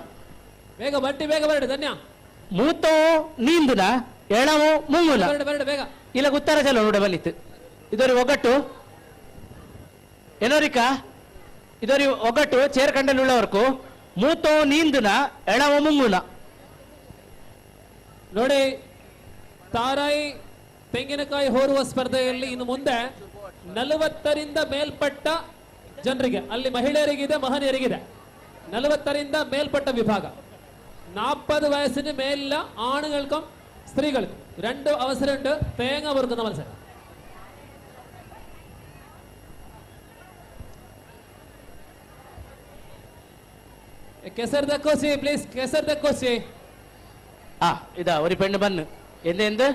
ಬೇಗ ಬಟ್ಟಿ ಬೇಗ ಬರಡು ಧನ್ಯ ಮೂತೋ ನೀಂದುನ ಎಳವೋ ಮುಂಗುನ ಬರಡು ಬರಡು ಬೇಗ ಇಲ್ಲ ಗೊತ್ತಾರ ಚಲೋ ನೋಡ ಬಲ್ಲಿತ್ತು ಇದೊರಿ ಒಗಟ್ಟು ಏನೋರಿಕಾ ಇದೊರಿ ಒಗಟ್ಟು ಚೇರ್ ಕಂಡಲ್ಲಿ ಮೂತೋ ನೀಂದುನ ಎಳವೋ ಮುಂಗುನ. ನೋಡಿ ತಾರಾಯಿ ತೆಂಗಿನಕಾಯಿ ಹೋರುವ ಸ್ಪರ್ಧೆಯಲ್ಲಿ ಇನ್ನು ಮುಂದೆ 40ರಿಂದ ಮೇಲ್ಪಟ್ಟ ಜನರಿಗೆ, ಅಲ್ಲಿ ಮಹಿಳೆಯರಿಗಿದೆ ಮಹನೀಯರಿಗಿದೆ, 40ರಿಂದ ಮೇಲ್ಪಟ್ಟ ವಿಭಾಗ 40 വയസ്സിന് മേലുള്ള ആണുങ്ങൾക്കും സ്ത്രീകൾക്കും രണ്ട് അവസരമുണ്ട് തേങ്ങ പൊറുക്കുന്ന മത്സരം. ಕೆಸರ್ ದಕ್ಕೋಸಿ ಪ್ಲೀಸ್, ಕೆಸರ್ ದಕ್ಕೋಸಿ. ആ ഇതാ ഒരു പെണ്ണ് വന്ന് എന്ത് എന്ത്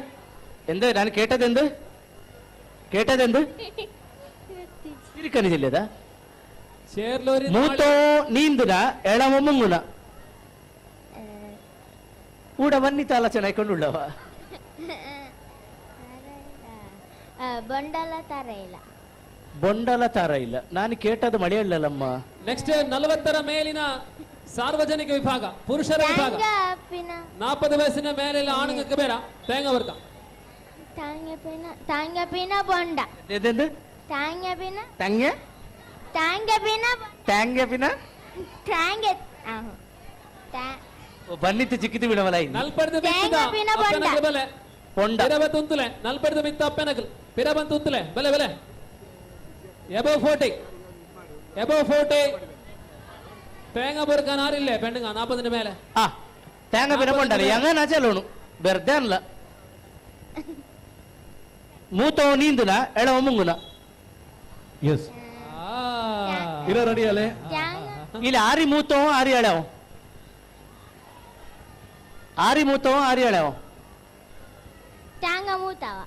എന്ത് ഞാൻ കേട്ടതെന്ത് കേട്ടതെന്ത് ഇരിക്കണ ജില്ലതാ മൂത്തോ നീന്തുന എളമ മുങ്ങുന ಊಡ ಬನ್ನಿ ತಾಲ ಚೆನ್ನಾಯ್ಕೊಂಡುಳ್ಳವ ಬೊಂಡಲ ತರ ಇಲ್ಲ ಬೊಂಡಲ ತಾರ ಇಲ್ಲ ನಾನು ಕೇಟದ ಮಳೆಯಲ್ಲಮ್ಮ. ನೆಕ್ಸ್ಟ್ 40ರ ಮೇಲಿನ ಸಾರ್ವಜನಿಕ ವಿಭಾಗ ಪುರುಷರ ವಿಭಾಗ 40 ವಯಸ್ಸಿನ ಮೇಲೆಲ್ಲ ಆಣುങ്ങൾക്ക് ಬೇಡ ತೇಂಗ ವರ್ಗ ತಾಂಗಪಿನ ಬೊಂಡ എന്ത് ತಾಂಗಪಿನ ತಂಗ ತಾಂಗಪಿನ ಟ್ಯಾಂಗಪಿನ ಟ್ಯಾಂಗ ಬನ್ನಿತ್ತು ಚಿಕ್ಕಿತು ಬಿಡವಲ್ಲ ನಲ್ಪಡ್ದು ಬಿತ್ತದ ಅಪ್ಪನಕಲ್ ಬಲೆ ಪೊಂಡ ಪಿರಬಂತು ಉಂತುಲೆ ನಲ್ಪಡ್ದು ಬಿತ್ತ ಅಪ್ಪನಕಲ್ ಪಿರಬಂತು ಉಂತುಲೆ ಬಲೆ ಬಲೆ ಎಬೋ 40 ಎಬೋ 40 തേങ്ങ പൊറുക്കാൻ ആരില്ലേ പെണ്ണുങ്ങ 40 മേലെ ആ തേങ്ങ പിന്നെ കൊണ്ടല്ലേ എങ്ങനെ ചെല്ലോണു വെറുതെ അല്ല മൂത്തോ നീന്തുന എളവ മുങ്ങുന ಎಸ್ ಇರ ರೆಡಿ ಅಲೆ ಇಲ್ಲ ಆರಿ ಮೂತೋ ಆರಿ ಎಳವ ಆರಿ ಮೂತೋ ಆರಿ ಎಳವ ಟ್ಯಾಂಗ ಮೂತವ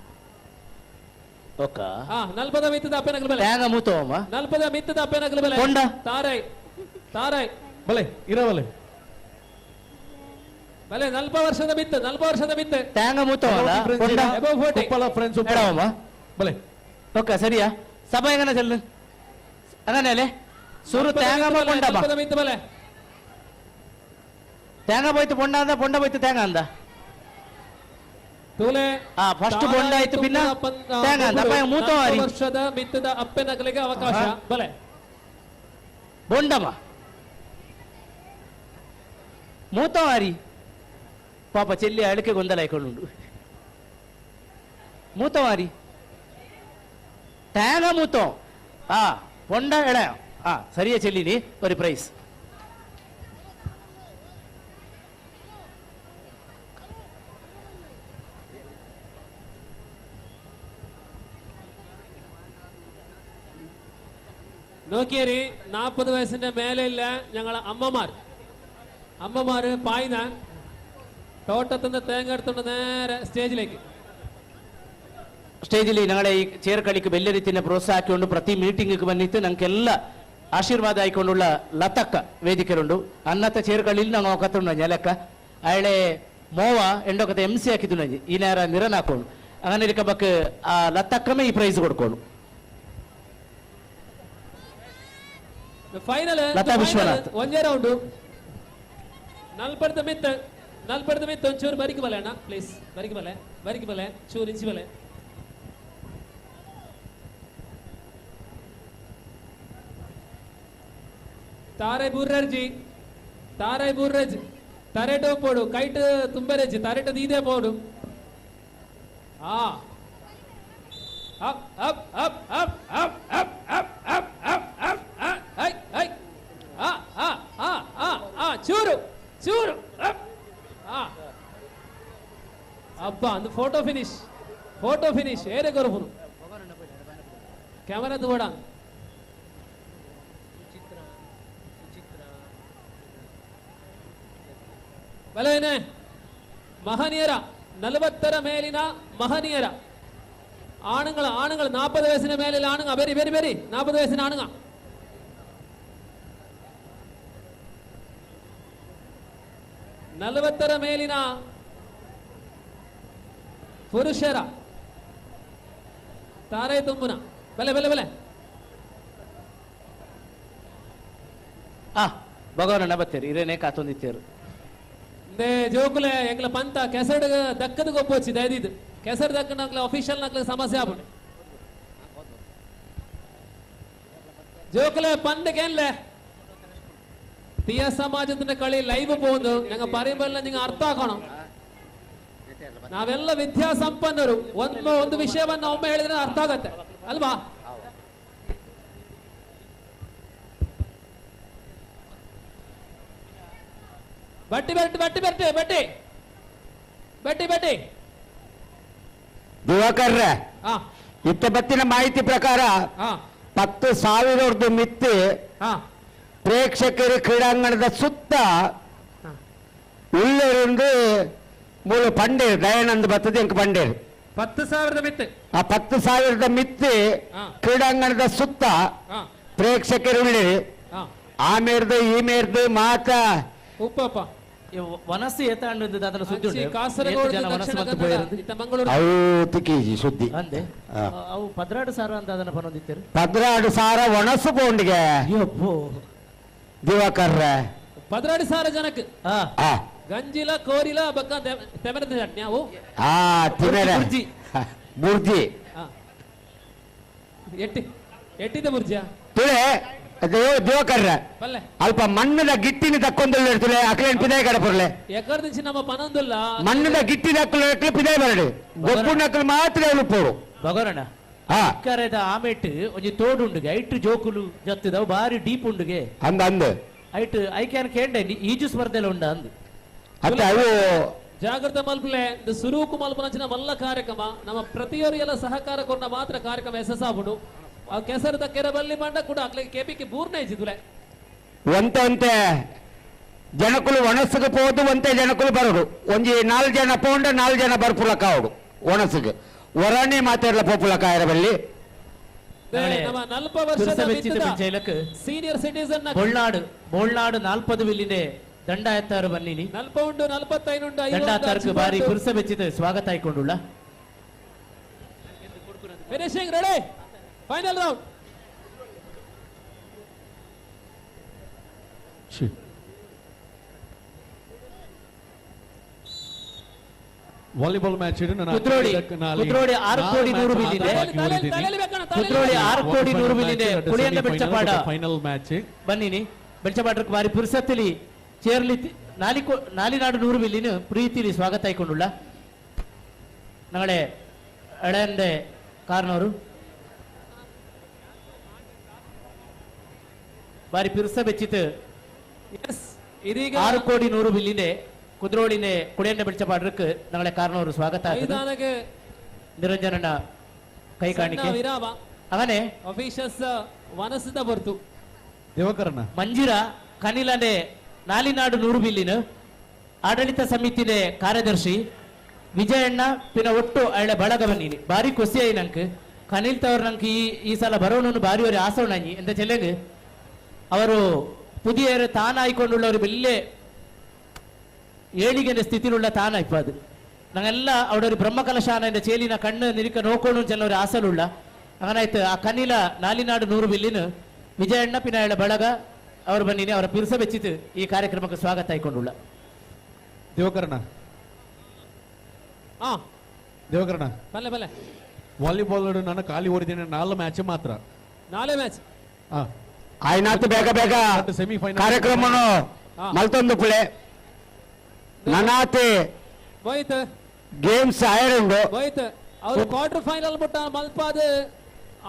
ಓಕ ಆ 40 ಮಿತ್ತದ ಅಪ್ಪನಕಲ್ ಬಲೆ ತೇಂಗ ಮೂತೋಮ್ಮ 40 ಮಿತ್ತದ ಅಪ್ಪನಕಲ್ ಬಲೆ ಕೊಂಡ ತಾರೈ ತಾರೈ ಬಲೆ ಇರವಲೆ ಬಲೆ 40 ವರ್ಷದ ಬಿತ್ತು 40 ವರ್ಷದ ಬಿತ್ತು ತೇಂಗ ಮೂತೋವಲ್ಲ ಕೊಂಡ ಎಬೋ 40 ಕೊಪ್ಪಳ ಫ್ರೆಂಡ್ಸ್ ಎಳವಮ್ಮ ಬಲೆ ಓಕೆ ಸರಿಯಾ ಸಭಾ ಹೆಂಗನ ಚೆಲ್ಲು അങ്ങനെ ಸುರು ತೇಂಗ ಕೊಂಡಮ್ಮ 40 ಮಿತ್ತು ಬಲೆ ತೇಂಗ போಯ್ತು ಪೊಂಡ ಅಂದ ಪೊಂಡ போಯ್ತು ತೇಂಗ ಅಂದ ತೂಲೆ ಆ ಫಸ್ಟ್ ಬೊಂಡ ಆಯ್ತು ಪಿನ್ನ ತೇಂಗ ಅಂದ ಅಪ್ಪ ಮೂತೋ ಆರಿ ವರ್ಷದ ಬಿತ್ತದ ಅಪ್ಪನಕಲಿಗೆ ಅವಕಾಶ ಬಲೆ ಬೊಂಡಮ್ಮ ಮೂತೋ ಆರಿ ಪಾಪ ಚೆಲ್ಲಿ ಅಳಕೆ ಗೊಂದಲ ಆಯ್ಕೊಂಡು ಮೂತೋ ಆರಿ ತೇಂಗ ಮೂತೋ ಆ ಪೊಂಡ ಎಳೆ ಆ ಸರಿಯೇ ಚೆಲ್ಲಿನಿ ಬರಿ ಪ್ರೈಸ್. നോക്കിയേരി 40 വയസ്സിന്റെ മേലെയില്ല ഞങ്ങളെ അമ്മമാർ. അമ്മമാര് പായ്ന തോട്ടത്തുനിന്ന് തേങ്ങ എടുത്തോണ്ട് നേരെ സ്റ്റേജിലേക്ക്. സ്റ്റേജിൽ ഞങ്ങളെ ഈ ചേർക്കളിക്ക് ಬೆಲ್ಲರಿತಿನ ಪ್ರೋತ್ಸಾಹಿಕೊಂಡು ಪ್ರತಿ ಮೀಟಿಂಗ್ ಬಂದಿತ್ತು ನಂಗೆಲ್ಲ ಆಶೀರ್ವಾದ ಆಯ್ಕೊಂಡುള്ള ಲತಕ್ಕ ವೇದಿಕೆರುಂಡು ಅನ್ನತ್ತ ಚೇರ್ಕಳಿಲಿ ನಾವು ಕತ್ತುಂಡು ನೆಲಕ್ಕ ಅಯಳೆ ಮೋವ ಎಂಡೊಕತೆ ಎಂ ಸಿ ಹಾಕಿದ್ದು ನಂಜಿ ಈ ನೇರ ನಿರನ್ ಹಾಕೊಂಡು ಅಂಗನಿರಿಕ ಬಕ್ ಆ ಲತಕ್ಕಮೇ ಈ ಪ್ರೈಸ್ ಕೊಡ್ಕೊಂಡು. ಫೈನಲ್ ಲತಾ ವಿಶ್ವನಾಥ್. ಒಂದೇ ರೌಂಡ್ ನಲ್ಪಡ್ದ ಮಿತ್ತ ನಲ್ಪಡ್ದ ಮಿತ್ತ ಒಂಚೂರು ಬರಿಕ್ ಬಲೆ ಅಣ್ಣ ಪ್ಲೀಸ್ ಬರಿಕ್ ಬಲೆ ಬರಿಕ್ ಬಲೆ ಚೂರು ಇಂಚಿ ಬಲೆ. ತಾರೆ ಬೂರ್ರರ್ಜಿ ತಾರೆ ಬೂರ್ರಜ್ ತರೆಟೋ ಪೋಡು ಕೈಟ್ ತುಂಬರೆಜ್ಜಿ ತರೆಟ ದೀದೆ ಪೋಡು. ಆ up up up up up up up up up up I I ಆ ಆ ಆ ಆ ಆ ಚೂರು ಚೂರು ಅಪ್ ಆ ಅಬ್ಬಾ ಅಂದು ಫೋಟೋ ಫಿನಿಶ್ ಫೋಟೋ ಫಿನಿಶ್ ಏರೆ ಕೊರಪುನು ಕ್ಯಾಮರಾ ದುವಡ ಬಲೇನೆ. ಮಹನೀಯರ 40ರ ಮೇಲಿನ ಮಹನೀಯರ ಆಣುಗಳ ಆಣುಗಳು 40 ವಯಸ್ಸಿನ ಮೇಲಿನ ಆಣುಗ ಬೇರಿ ಬೇರಿ ಬೇರಿ 40 ವಯಸ್ಸಿನ ಆಣುಗ 40ರ ಮೇಲಿನ ಪುರುಷರ ತಾರೆ ತುಂಬುನ ಬಲೆ ಬಲೆ ಬಲೆ. ಆ ಭಗವಾನ ಬತ್ತೇರು ಇರೇನೆ ಕಾತೊಂದಿತ್ತೇರು ಜೋಕುಲೆ ಎಂಗ್ಲ ಪಂತ ಕೆಸರು ದಕ್ಕದ ಗೊಪ್ಪೊಚ್ಚಿ ದಯದಿದ್ದು ಕೆಸರು ದಕ್ಕನ ಅಫಿಷಿಯಲ್ ನಕ್ಲ ಸಮಸ್ಯೆ ಆಪುಂಡು. ಜೋಕುಲೆ ಪಂದಕ್ಕೇನ್ಲೆ ತಿಯ ಸಮಾಜದ ಕಳಿ ಲೈವ್ ಪೋಂದು ನಂಗ ಪರಿಬಲ್ಲ ನಿಂಗೆ ಅರ್ಥ ಆಕೋಣ. ನಾವೆಲ್ಲ ವಿದ್ಯಾ ಸಂಪನ್ನರು, ಒಂದು ಒಂದು ವಿಷಯವನ್ನ ಒಮ್ಮೆ ಹೇಳಿದ್ರೆ ಅರ್ಥ ಆಗತ್ತೆ ಅಲ್ವಾ? ಬಟ್ಟಿ ಬಟ್ಟಿ ಬಟ್ಟಿ ಬಟ್ಟಿ ಬಟ್ಟಿ ಬಟ್ಟಿ ಬಟ್ಟಿ ದಿವಾಕರ್ರೆ, ಇತ್ತ ಬತ್ತಿನ ಮಾಹಿತಿ ಪ್ರಕಾರ 10,000 ಮಿತ್ತಿ ಪ್ರೇಕ್ಷಕರು ಕ್ರೀಡಾಂಗಣದ ಸುತ್ತ ಉಳ್ಳರಿಂದ ಮೂಲ ಪಂಡೇರು ದಯಾನಂದ ಬರ್ತದೆ ಇಂಕ ಪಂಡೇರು 10,000 ಮಿತ್ತಿ ಆ 10,000 ಮಿತ್ತಿ ಕ್ರೀಡಾಂಗಣದ ಸುತ್ತ ಪ್ರೇಕ್ಷಕರು ಉಳ್ಳೇರಿ. ಆ ಮೇರ್ದು ಈ ಮೇರ್ದು ಮಾತ ಉಪ್ಪಪ್ಪ ವನಸ್ಸು ಏತಾಂಡು ಅದನ್ನ ಸುದ್ದಿ ಉಂಟು. ಕಾಸರಗೋಡು ಜನ ವನಸ್ಸು ದಕ್ಷಿಣ ಮತ್ತು ಕನ್ನಡ, ಪೋಯಿರಂದು. ಇತ್ತ ಮಂಗಳೂರು. ಅವು ಕೆಜಿ ಸುದ್ದಿ ಅಂದೆ ಅವು 12,000 ಅಂತ ಅದನ್ನ ಪನೊಂದಿತ್ತೇರು. 12,000 ಒಣಸು ಪೋಂಡಿಗೆ ದಿವಾಕರ್ರೆ 12,000 ಜನಕ್ಕೆ ಗಂಜಿಲ ಕೋರಿಲ ಬಕ್ಕ ತೆಮರದ ಚಟ್ನಿ ಅವು ತಿನ್ನರೆ ಬುರ್ಜಿ ಎಟ್ಟಿ ಎಟ್ಟಿದ ಬುರ್ಜಿಯ ತುಳೆ ದಿವಾಕರ್ರೆ ಬಲ್ಲೆ ಅಲ್ಪ ಮಣ್ಣದ ಗಿಟ್ಟಿನ ತಕ್ಕೊಂದುಲ್ಲ ತುಳೆ ಅಕ್ಲೇನ್ ಪಿದಾಯ ಕಡಪುರ್ಲೆ ಎಕರ್ದಿಂಚಿ ನಮ್ಮ ಪನೊಂದುಲ್ಲ ಮಣ್ಣದ ಗಿಟ್ಟಿ ದಕ್ಕಲು ಪಿದಾಯ ಬರಡು ಗೊಬ್ಬುನಕ್ಕಲು ಮಾತ್ರ ಉಳುಪೋಡು ಭಗವರಣ ಕರೆದ ಆಮೇಟ್ ಒಂಜಿ ತೋಡು ಉಂಡುಗೆ ಐಟ್ ಜೋಕುಲು ಜತ್ತಿದವು ಬಾರಿ ಡೀಪ್ ಉಂಡುಗೆ ಅಂದ ಅಂದ ಐಟ್ ಐಕ್ಯಾನ್ ಕೇಂಡೆ ಈಜು ಸ್ಪರ್ಧೆಲ ಉಂಡ ಅಂದು ಅತ್ತೆ ಅವು ಜಾಗೃತ ಮಲ್ಪಲೆ ಇದು ಸುರೂಕು ಮಲ್ಪನಂಚಿನ ಮಲ್ಲ ಕಾರ್ಯಕ್ರಮ ನಮ್ಮ ಪ್ರತಿಯೊರಿಯೆಲ್ಲ ಸಹಕಾರ ಕೊಟ್ಟ ಮಾತ್ರ ಕಾರ್ಯಕ್ರಮ ಯಶಸ್ಸಾಗುಡು. ಆ ಕೆಸರದ ಕೆರೆ ಬಲ್ಲಿ ಮಂಡ ಕೂಡ ಅಕ್ಲಿಗೆ ಕೆಪಿಗೆ ಬೂರ್ನೆ ಇದ್ದಿದ್ದುಲೆ ಒಂತೆ ಒಂತೆ ಜನಕುಲು ಒಣಸುಗೆ ಪೋದು ಒಂತೆ ಜನಕುಲು ಬರೋಡು ಒಂಜಿ 4 ಜನ ಪೋಂಡ 4 ಜನ ಬರ್ಪುಲಕ ಅವಡು ಒಣಸುಗೆ ಒರಾಣಿ ಮಾತಾಡಲ ಪೋಪುಲಕ ಬಲ್ಲಿ ನಮ್ಮ 40 ವರ್ಷದ ಸೀನಿಯರ್ ಸಿಟಿಸನ್ ಬೋಳ್ನಾಡು ಬೋಳ್ನಾಡು 40 ವಿಲ್ಲಿದೆ ದಂಡಾಯತ್ತಾರು ಬನ್ನಿನಿ 40 ಉಂಡು 45 ಉಂಡು ದಂಡಾಯತ್ತಾರಕ್ಕೆ ಬಾರಿ ಪುರುಷ ಬೆಚ್ಚಿದ ಸ್ವಾಗತ ಆಯ್ಕೊಂಡುಳ್ಳ. Finishing ready final round. Volleyball match Kudroli Kudroli 6 crore 100 ಬಿದ್ದಿದೆ. ಕುದ್ರೋಳಿ 6 ಕೋಟಿ 100 ಬಿದ್ದಿದೆ. ಕುಳಿಯಂದ ಬೆಳ್ಚಪಾಡ ಫೈನಲ್ ಮ್ಯಾಚ್ ಬನ್ನಿನಿ ಬೆಳ್ಚಪಾಡಕ್ಕೆ ಬಾರಿ ಪುರುಸತ್ತಲಿ ಚೇರ್ಲಿ ನಾಲಿನಾಡು 100 ಬಿಲ್ಲಿನ ಪ್ರೀತಿಲಿ ಸ್ವಾಗತ ಆಯ್ಕೊಂಡುಳ್ಳ. ನಾಳೆ ಎಳೆಂದೆ ಕಾರ್ನವರು ಬಾರಿ ಪಿರ್ಸ ಬೆಚ್ಚಿತು. ಇದೀಗ 6 ಕೋಡಿ 100 ಬಿಲ್ಲಿನೆ ಕುದ್ರೋಳಿನೆ ಕುಡಿಯನ್ನ ಬೆಳಚಪಾಡ್ರಕ್ಕೆ ನങ്ങളെ ಕಾರಣವರು ಸ್ವಾಗತ ಮೈದಾನಕ್ಕೆ ನಿರಂಜನನ ಕೈ ಕಾಣಿಕೆ ವಿರಾಮ ಅವನೇ ಅಫೀಷಿಯಲ್ಸ್ ವನಸದ ಬರ್ತು ದೇವಕರಣ ಮಂಜಿರ ಕನಿಲನೆ ನಾಲಿನಾಡು 100 ಬಿಲ್ಲಿನ ಆಡಳಿತ ಸಮಿತಿನೇ ಕಾರ್ಯದರ್ಶಿ ವಿಜಯಣ್ಣ ಪಿನ ಒಟ್ಟು ಅಳ್ಳೆ ಬಳಗ ಬನ್ನೀನಿ ಬಾರಿ ಖುಷಿಯಾಯಿ ನಂಗೆ ಕನಿಲ್ ತವರು ನಂಗೆ ಈ ಈ ಸಲ ಬರೋಣನು ಬಾರಿ ವರಿ ಆಸೋಣಿ ಎಂತ ಚೆಲ್ಲೆಗ್ ಅವರು ಪುದಿಯರು ತಾನಾಯ್ಕೊಂಡುಳ್ಳವರು ಬೆಲ್ಲೆ ಏಳಿಗೆನ ಸ್ಥಿತಿಲುಳ್ಳ ತಾನಾಯ್ಪದು ನಂಗೆಲ್ಲ ಅವಡೊരു ಬ್ರಹ್ಮಕಲಶಾನ ಚೇಲಿನ ಕಣ್ಣು ನಿರಿಕ ನೋಕೊಂಡು ಚೆಲ್ಲವರು ಆಸಲುಳ್ಳ ಹಂಗನಾಯ್ತು ಆ ಕನಿಲ ನಾಲಿನಾಡು 100 ಬಿಲ್ಲಿನ ವಿಜಯಣ್ಣ ಪಿನಾಯಳ ಬಳಗ ಅವರು ಬನ್ನಿನಿ ಅವರ ಪಿರ್ಸ ಬೆಚ್ಚಿತು ಈ ಕಾರ್ಯಕ್ರಮಕ್ಕೆ ಸ್ವಾಗತ ಆಯ್ಕೊಂಡುಳ್ಳ. ದೇವಕರಣ ದೇವಕರಣ ಬಲ್ಲೆ ಬಲ್ಲೆ ವಾಲಿಬಾಲ್ ನಾನು ಖಾಲಿ ಓಡಿದ್ದೇನೆ 4 ಮ್ಯಾಚ್ ಮಾತ್ರ 4 ಮ್ಯಾಚ್ ಆಯ್ನಾತು ಬೇಗ ಬೇಗ ಸೆಮಿಫೈನಲ್ ಕಾರ್ಯಕ್ರಮನು ಮಲ್ತೊಂದು ಪುಳೆ ನನಾತೆ ಹೋಯ್ತು ಗೇಮ್ಸ್ ಆಯರುಂಡು ಹೋಯ್ತು ಅವರು ಕ್ವಾರ್ಟರ್ ಫೈನಲ್ ಮುಟ್ಟ ಮಲ್ಪಾದ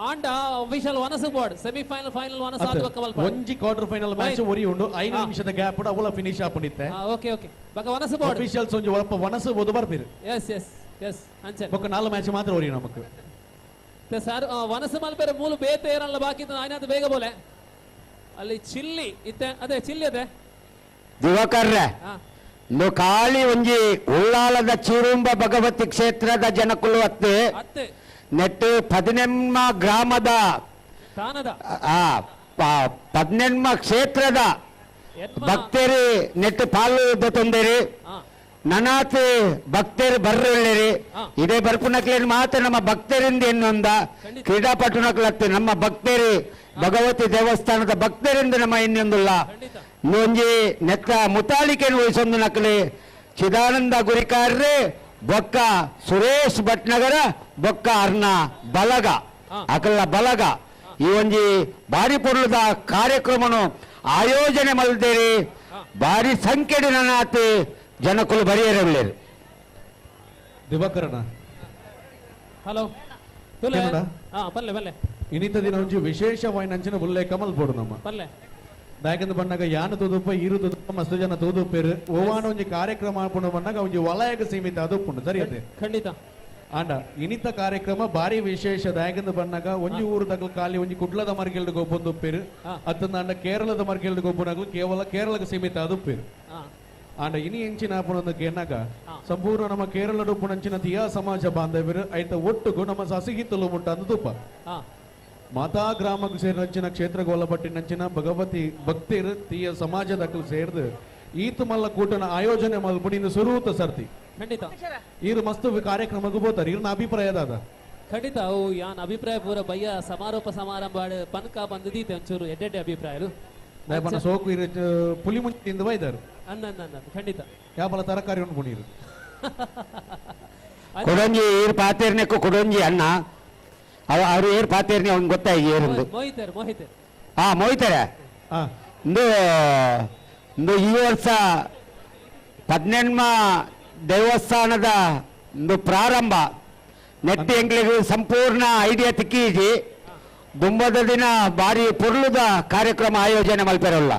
ಆಂಡ ಅಫಿಷಿಯಲ್ ವನಸು ಬೋರ್ಡ್ ಸೆಮಿಫೈನಲ್ ಫೈನಲ್ ವನಸು ಆದ ಮಲ್ಪ ಒಂಜಿ ಕ್ವಾರ್ಟರ್ ಫೈನಲ್ ಮ್ಯಾಚ್ ಒರಿ ಉಂಡು 5 ನಿಮಿಷದ ಗ್ಯಾಪ್ ಅವಳ ಫಿನಿಶ್ ಆಪುನಿತ್ತೆ. ಓಕೆ ಓಕೆ ಬಕ ವನಸು ಬೋರ್ಡ್ ಅಫಿಷಿಯಲ್ಸ್ ಒಂಜಿ ಒಳಪ ವನಸು ಬೋದು ಬರ್ಪಿರು. ಎಸ್ ಎಸ್ ಎಸ್ ಅಂಚೆ ಬೊಕ್ಕ 4 ಮ್ಯಾಚ್ ಮಾತ್ರ ಒರಿ ನಮಕ್ ಸರ್ ವನಸು ಮಲ್ಪೆರೆ ಮೂಲು ಬೇತೆ ಏರಲ್ಲ ಬಾಕಿ ಆಯ್ನಾತ ಬೇಗ ಬೋಲೆ ಅಲ್ಲಿ ಚಿಲ್ಲಿ ಇತ್ತೆ ಅದೇ ಚಿಲ್ಲಿ ಅದೇ ದಿವಾಕರ್ರೆ ಖಾಲಿ ಒಂಜಿ ಉಳ್ಳಾಲದ ಚೀರುಂಬ ಭಗವತಿ ಕ್ಷೇತ್ರದ ಜನಕುಲು ಅತ್ತೆ ನೆಟ್ಟು 18 ಗ್ರಾಮದ 18 ಕ್ಷೇತ್ರದ ಭಕ್ತರಿ ನೆಟ್ಟು ಪಾಲು ತೊಂದಿರಿ ನನಾತಿ ಭಕ್ತರು ಬರ್ರಿ ಇದೇ ಬರ್ಪುನಕ್ಲೇನು ಮಾತ್ರ ನಮ್ಮ ಭಕ್ತರಿಂದ ಇನ್ನೊಂದ ಕ್ರೀಡಾಪಟುನಕ್ಲತ್ತೆ ನಮ್ಮ ಭಕ್ತರಿ ಭಗವತಿ ದೇವಸ್ಥಾನದ ಭಕ್ತರಿಂದ ನಮ್ಮ ಇನ್ನೊಂದುಲ್ಲ ಒಂಜಿ ನೆತ್ತ ಮುತಾಲಿಕೆಯನ್ನು ವಹಿಸೊಂದು ನಕಲಿ ಚಿದಾನಂದ ಗುರಿಕಾರ್ರೆ ಬೊಕ್ಕ ಸುರೇಶ್ ಭಟ್ನಗರ ಬೊಕ್ಕ ಅರ್ಣ ಬಲಗ ಅಕಲ್ಲ ಬಲಗ ಈ ಒಂಜಿ ಬಾರಿ ಪೊರ್ಲುದ ಕಾರ್ಯಕ್ರಮನು ಆಯೋಜನೆ ಮಲ್ದೇರಿ ಬಾರಿ ಸಂಖ್ಯೆಡಿ ನನಾತಿ ಜನಕುಲು ಬರಿಯರಲ್ಲೇರು. ದಿವಾಕರಣ ಹಲೋ ಪಲ್ಲೆ ಪಲ್ಲೆ ಇನ್ನಿತ ದಿನ ಒಂಜಿ ವಿಶೇಷವಾಯಿನ ಅಂಚಿನ ಉಲ್ಲೇಖ ಮಲ್ಪೊಡು ನಮ್ಮ ಪಲ್ಲೆ ದಾಯಕಂದ ಬಣ್ಣಗ ಯಾನ ತೂದುಪ್ಪ ಈರು ತೂದುಪ್ಪ ಮಸ್ತು ಜನ ತೂದುಪ್ಪೇರು ಓವಾನ ಒಂಜಿ ಕಾರ್ಯಕ್ರಮ ಆಪುಂಡು ಬಣ್ಣಗ ಒಂಜಿ ವಲಯಕ್ಕೆ ಸೀಮಿತ ಅದು ಉಪ್ಪುಂಡು ಸರಿ ಅದೇ ಖಂಡಿತ ಆಂಡ ಇನಿತ ಕಾರ್ಯಕ್ರಮ ಬಾರಿ ವಿಶೇಷ ದಾಯಕಂದ ಬಣ್ಣಗ ಒಂಜಿ ಊರು ತಗಲು ಖಾಲಿ ಒಂಜಿ ಕುಡ್ಲದ ಮರ್ಗೆಲ್ಡ್ ಗೊಬ್ಬೊಂದು ಉಪ್ಪೇರು ಅತ್ತಂದ ಕೇರಳದ ಮರ್ಗೆಲ್ಡ್ ಗೊಬ್ಬನಾಗಲು ಕೇವಲ ಕೇರಳಕ್ಕೆ ಸೀಮಿತ ಅದು ಉಪ್ಪೇರು. ಆಂಡ ಇನಿ ಎಂಚಿನ ಆಪುನೊಂದು ಕೇನಾಗ ಸಂಪೂರ್ಣ ನಮ್ಮ ಕೇರಳದ ಉಪ್ಪುನಂಚಿನ ತಿಯಾ ಸಮಾಜ ಬಾಂಧವ್ಯರು ಐತ ಒಟ್ಟುಗು ನಮ್ಮ ಸಸಿಗಿತ್ತಲು ಮುಟ್ಟ ಅಂದ ತುಪ್ಪ ಮಾತಾ ಗ್ರಾಮಕ್ಕೆ ಸೇರಿದಂಚಿನ ಕ್ಷೇತ್ರಗೋಲಪಟ್ಟಿನಂಚಿನ ಭಗವತಿ ಭಕ್ತಿರು ತೀಯ ಸಮಾಜದಕ್ಕಲು ಸೇರ್ದು ಈತ ಮಲ್ಲ ಕೂಟನ ಆಯೋಜನೆ ಮಲ್ಪುಣಿ ಇನ್ನು ಸುರೂತ ಸರ್ತಿ ಖಂಡಿತ ಈರು ಮಸ್ತ್ ಕಾರ್ಯಕ್ರಮಕ್ಕೆ ಬೋತಾರೆ ಇರ್ನ ಅಭಿಪ್ರಾಯ ದಾದ ಖಂಡಿತ ಅವು ಯಾನ್ ಅಭಿಪ್ರಾಯ ಪೂರ ಬಯ್ಯ ಸಮಾರೋಪ ಸಮಾರಂಭ ಪನ್ಕ ಬಂದದೀತೆ ಒಂಚೂರು ಎಡ್ಡೆಡ್ಡೆ ಅಭಿಪ್ರಾಯಲು ಸೋಕು ಇರು ಪುಲಿ ಮುಂಚಿನಿಂದ ಬೈದಾರು ಅನ್ನ ಅನ್ನ ಖಂಡಿತ ಯಾಪಲ ತರಕಾರಿ ಉಂಡು ಪುಣೀರು ಕೊಡೊಂಜಿ ಏರ್ ಪಾತೇರ್ನೆಕ್ಕು ಕೊಡೊಂಜಿ ಅಣ್ಣ ಅವರು ಏರ್ ಪಾತೇರ್ನೆ ಅವ್ನು ಗೊತ್ತಾಗಿ ಏರಿಂದು ಮೋಹಿತರು ಮೋಹಿತರು ಹಾ ಮೋಹಿತಾರೆ ಇಂದು ಇಂದು ಈ ವರ್ಷ 18 ದೇವಸ್ಥಾನದ ಒಂದು ಪ್ರಾರಂಭ ನೆಟ್ಟಿ ಎಂಕ್ಲಿಗೆ ಸಂಪೂರ್ಣ ಐಡಿಯಾ ತಿಕ್ಕೀಜಿ ದುಂಬದ ದಿನ ಬಾರಿ ಪೊರ್ಲುದ ಕಾರ್ಯಕ್ರಮ ಆಯೋಜನೆ ಮಲ್ಪೆರಲ್ಲ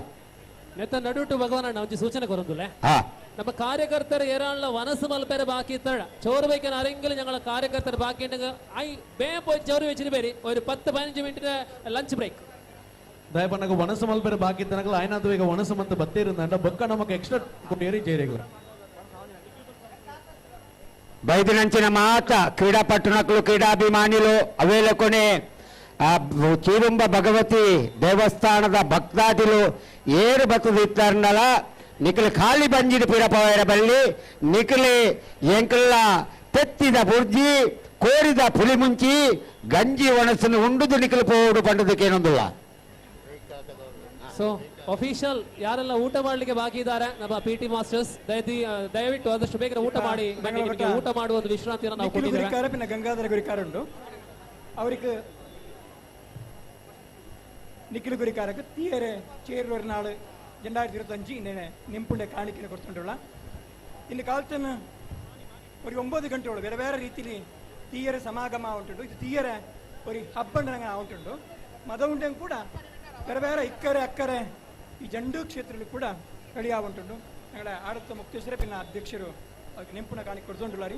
ನೆತ್ತ ನಡುಟು ಭಗವಾನ್ ಒಂಜಿ ಸೂಚನೆ ಕೊರೊಂದುಲ್ಲೆ ಹಾ ನಮ್ಮ ಕಾರ್ಯಕರ್ತರು ಏರಾಳ ವನಸು ಮಲ್ಪೆರೆ ಬಾಕಿ ಇತ್ತಡ ചോറ് വയ്ക്കാൻ ആരെങ്കിലും ഞങ്ങളെ ಕಾರ್ಯಕರ್ತರು ബാക്കി ഉണ്ടെങ്കിൽ I വേഗം പോയി ചോറ് വെച്ചിട്ട് പേര് ഒരു 10-15 മിനിറ്റിന്റെ ലഞ്ച് ബ്രേക്ക് ದಯಪನ್ನಗ ವನಸು ಮಲ್ಪೆರೆ ಬಾಕಿ ಇತ್ತನಗಲ ಆಯ್ನಾದು ಈಗ ವನಸು ಮಂತ ಬತ್ತೇರಿಂದಂಡ ಬೊಕ್ಕ ನಮಕ್ ಎಕ್ಸ್ಟ್ರಾ ಕೊಟ್ಟಿಯರಿ ಜೇರೆಗಳ ಬೈದಿನಂಚಿನ ಮಾತ ಕ್ರೀಡಾಪಟ್ಟಣಕ್ಕಳು ಕ್ರೀಡಾಭಿಮಾನಿಲು ಅವೇಲಕೊನೆ ಆ ಚೀರುಂಬ ಭಗವತಿ ದೇವಸ್ಥಾನದ ಭಕ್ತಾದಿಲು ಏರು ಬತ್ತದ ಇತ್ತಾರ್ನಲ ನಿಖಲು ಖಾಲಿ ಬಂಜಿದ ಪಿರಪವರ ಬಲ್ಲಿ ನಿಖಲೆ ಎಂಕಲ್ಲ ತೆತ್ತಿದ ಬುರ್ಜಿ ಕೋರಿದ ಪುಲಿ ಮುಂಚಿ ಗಂಜಿ ಒಣಸನ್ನು ಉಂಡುದು ನಿಖಲು ಪೋಡು ಪಂಡದಕ್ಕೇನೊಂದಿಲ್ಲ. ಸೊ ಅಫಿಷಿಯಲ್ ಯಾರೆಲ್ಲ ಊಟ ಮಾಡಲಿಕ್ಕೆ ಬಾಕಿ ಇದ್ದಾರೆ ನಮ್ಮ ಪಿ ಟಿ ಮಾಸ್ಟರ್ಸ್ ದಯವಿಟ್ಟು ಆದಷ್ಟು ಬೇಗ ಊಟ ಮಾಡಿ ಬನ್ನಿ. ನಿಮಗೆ ಊಟ ಮಾಡುವ ಒಂದು ವಿಶ್ರಾಂತಿಯನ್ನು ನಾವು ಕೊಟ್ಟಿದ್ದೇವೆ. ಪಿನ್ನ ಗಂಗಾಧರ ಗುರಿಕಾರ ಉಂಟು ಅವರಿಗೆ ನಿಖಿಲ್ ಗುರಿಕಾರಕ್ಕೆ ತೀಯರೆ ಚೇರೂರು ನಾಳು 2025 ಇನ್ನೇನೆ ನಿಂಪುಂಡೆ ಕಾಣಿಕೆಯನ್ನು ಕೊಡ್ತುಂಡುಳ್ಳ ಇನ್ನು ಕಾಲ್ತನ ഒരു 9 ಗಂಟೆಯೊಳು ಬೇರೆ ಬೇರೆ ರೀತಿಲಿ ತೀಯರ ಸಮಾಗಮ ಉಂಟುಂಡು. ಇದು ತೀಯರ ഒരു ಹಬ್ಬ ನಂಗೆ ಉಂಟುಂಡು ಮದ ಉಂಟು ಕೂಡ ಬೇರೆ ಬೇರೆ ಇಕ್ಕರೆ ಅಕ್ಕರೆ ಈ ಜಂಡು ಕ್ಷೇತ್ರದಲ್ಲಿ ಕೂಡ ಕಳಿಯಾವುಂಟುಂಡು. ഞങ്ങളുടെ ಆಡಳಿತ ಮುಕ್ತೇಶ್ವರ ಪಿನ್ನ ಅಧ್ಯಕ್ಷರು ನೆಂಪುನ ಕಾಣಿ ಕೊಡ್ತೊಂಡುಲ್ಲಾರಿ.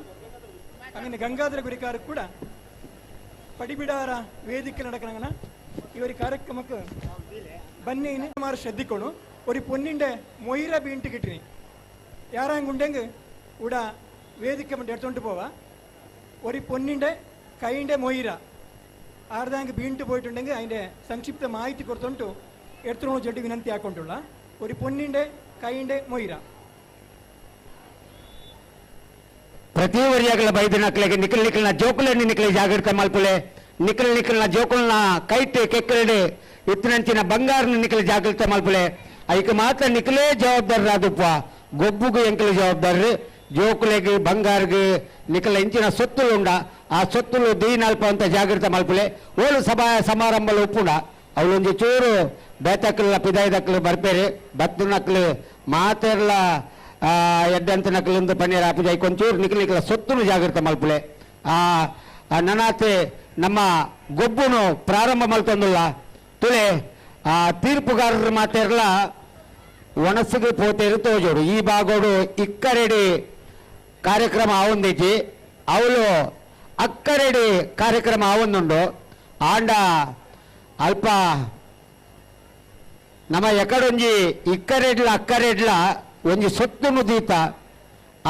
അങ്ങനെ ಗಂಗಾಧರ ಗುರಿಕಾರ ಕೂಡ ಪಡಿಬಿಡಾರ ವೇದಿಕೆ നടക്കണങ്ങനെ ಇವರು ಕಾರ್ಯಕ್ರಮಕ್ಕೆ ಬನ್ನಿ ಮಾರು ಶ್ರದ್ಧಿಕೊಂಡು ഒരു പൊന്നിൻ്റെ മൊയിര ബീണ്ട് കിട്ടിനി യാറാങ്കുണ്ടെങ്കിൽ ഇവിടെ വേദിക്ക് വേണ്ടി എടുത്തോണ്ട് പോവാ. ഒരു പൊന്നിൻ്റെ കൈൻ്റെ മൊയിര ആർദാങ്ക് ബീണ്ട് പോയിട്ടുണ്ടെങ്കിൽ അതിൻ്റെ സംക്ഷിപ്ത മാഹിതി കൊടുത്തോണ്ട് എടുത്തോണ്ട് ചൊല്ലി വിനന്തി ആക്കൊണ്ടുള്ള ഒരു പൊന്നിൻ്റെ കൈൻ്റെ മൊയിര. ಪ್ರತಿ ವರ್ಯಗಳ ಬೈದಿನಕ್ಲೆಗೆ ನಿಖಲ್ ನಿಖಲ್ನ ಜೋಕುలని ನಿಖಲಿ ಜಾಗೃತ ಮಲ್ಪುಲೆ ನಿಖಲ್ ನಿಖಲ್ನ ಜೋಕುಲ್ನ ಕೈಟ್ ಕೆಕ್ಕಲೆಡ್ ಇತ್ತನಂಚಿನ ಬಂಗಾರನ ನಿಖಲಿ ಜಾಗೃತ ಮಲ್ಪುಲೆ. ಐಕ್ ಮಾತ್ರ ನಿಖಲೇ ಜವಾಬ್ದಾರರಾದುಪ್ಪ ಗೊಬ್ಬುಗು ಎಂಕಲೆ ಜವಾಬ್ದಾರರು ಜೋಕುಲೆಗೆ ಬಂಗಾರ್ಗೆ ನಿಖಲ ಇಂಚಿನ ಸೊತ್ತುಲು ಉಂಡ ಆ ಸೊತ್ತುಲು ದೀನಲ್ಪ ಅಂತ ಜಾಗೃತ ಮಲ್ಪುಲೆ. ಓಲು ಸಭಾ ಸಮಾರಂಭಲು ಉಪ್ಪುಂಡ ಅವಳೊಂಜಿ ಚೂರು ಬೇತಕ್ಲ ಪಿದಾಯ್ದಕ್ಲು ಬರ್ಪೇರು ಬತ್ತುನಕ್ಲು ಮಾತೆರ್ಲ ಎಡ್ಡಂತ ನಕಲಿಂದ ಪನ್ನೀರ್ ಆಪುಜ ಐಕೊಂಚೂರು ನಿಖಲ್ ನಿಖಲ ಸೊತ್ತುನು ಜಾಗೃತ ಮಲ್ಪುಲೆ. ಆ ನನಾತೆ ನಮ್ಮ ಗೊಬ್ಬುನು ಪ್ರಾರಂಭ ಮಲ್ತೊಂದುಲ್ಲ ತುಳೆ ಆ ತೀರ್ಪುಗಾರರು ಮಾತೆರ್ಲ ಒಣಸಿಗೆ ಪೋತೇರು ತೋಜೋಡು. ಈ ಭಾಗೋಡು ಇಕ್ಕರೆಡಿ ಕಾರ್ಯಕ್ರಮ ಆವೊಂದಿಜ್ಜಿ ಅವಳು ಅಕ್ಕರೆಡಿ ಕಾರ್ಯಕ್ರಮ ಆವೊಂದುಂಡು. ಆಂಡ ಅಲ್ಪ ನಮ್ಮ ಎಕಡೊಂಜಿ ಇಕ್ಕರೆಡ್ಲ ಅಕ್ಕರೆಡ್ಲ ಒಂಜಿ ಸೊತ್ತುನು ದೀತ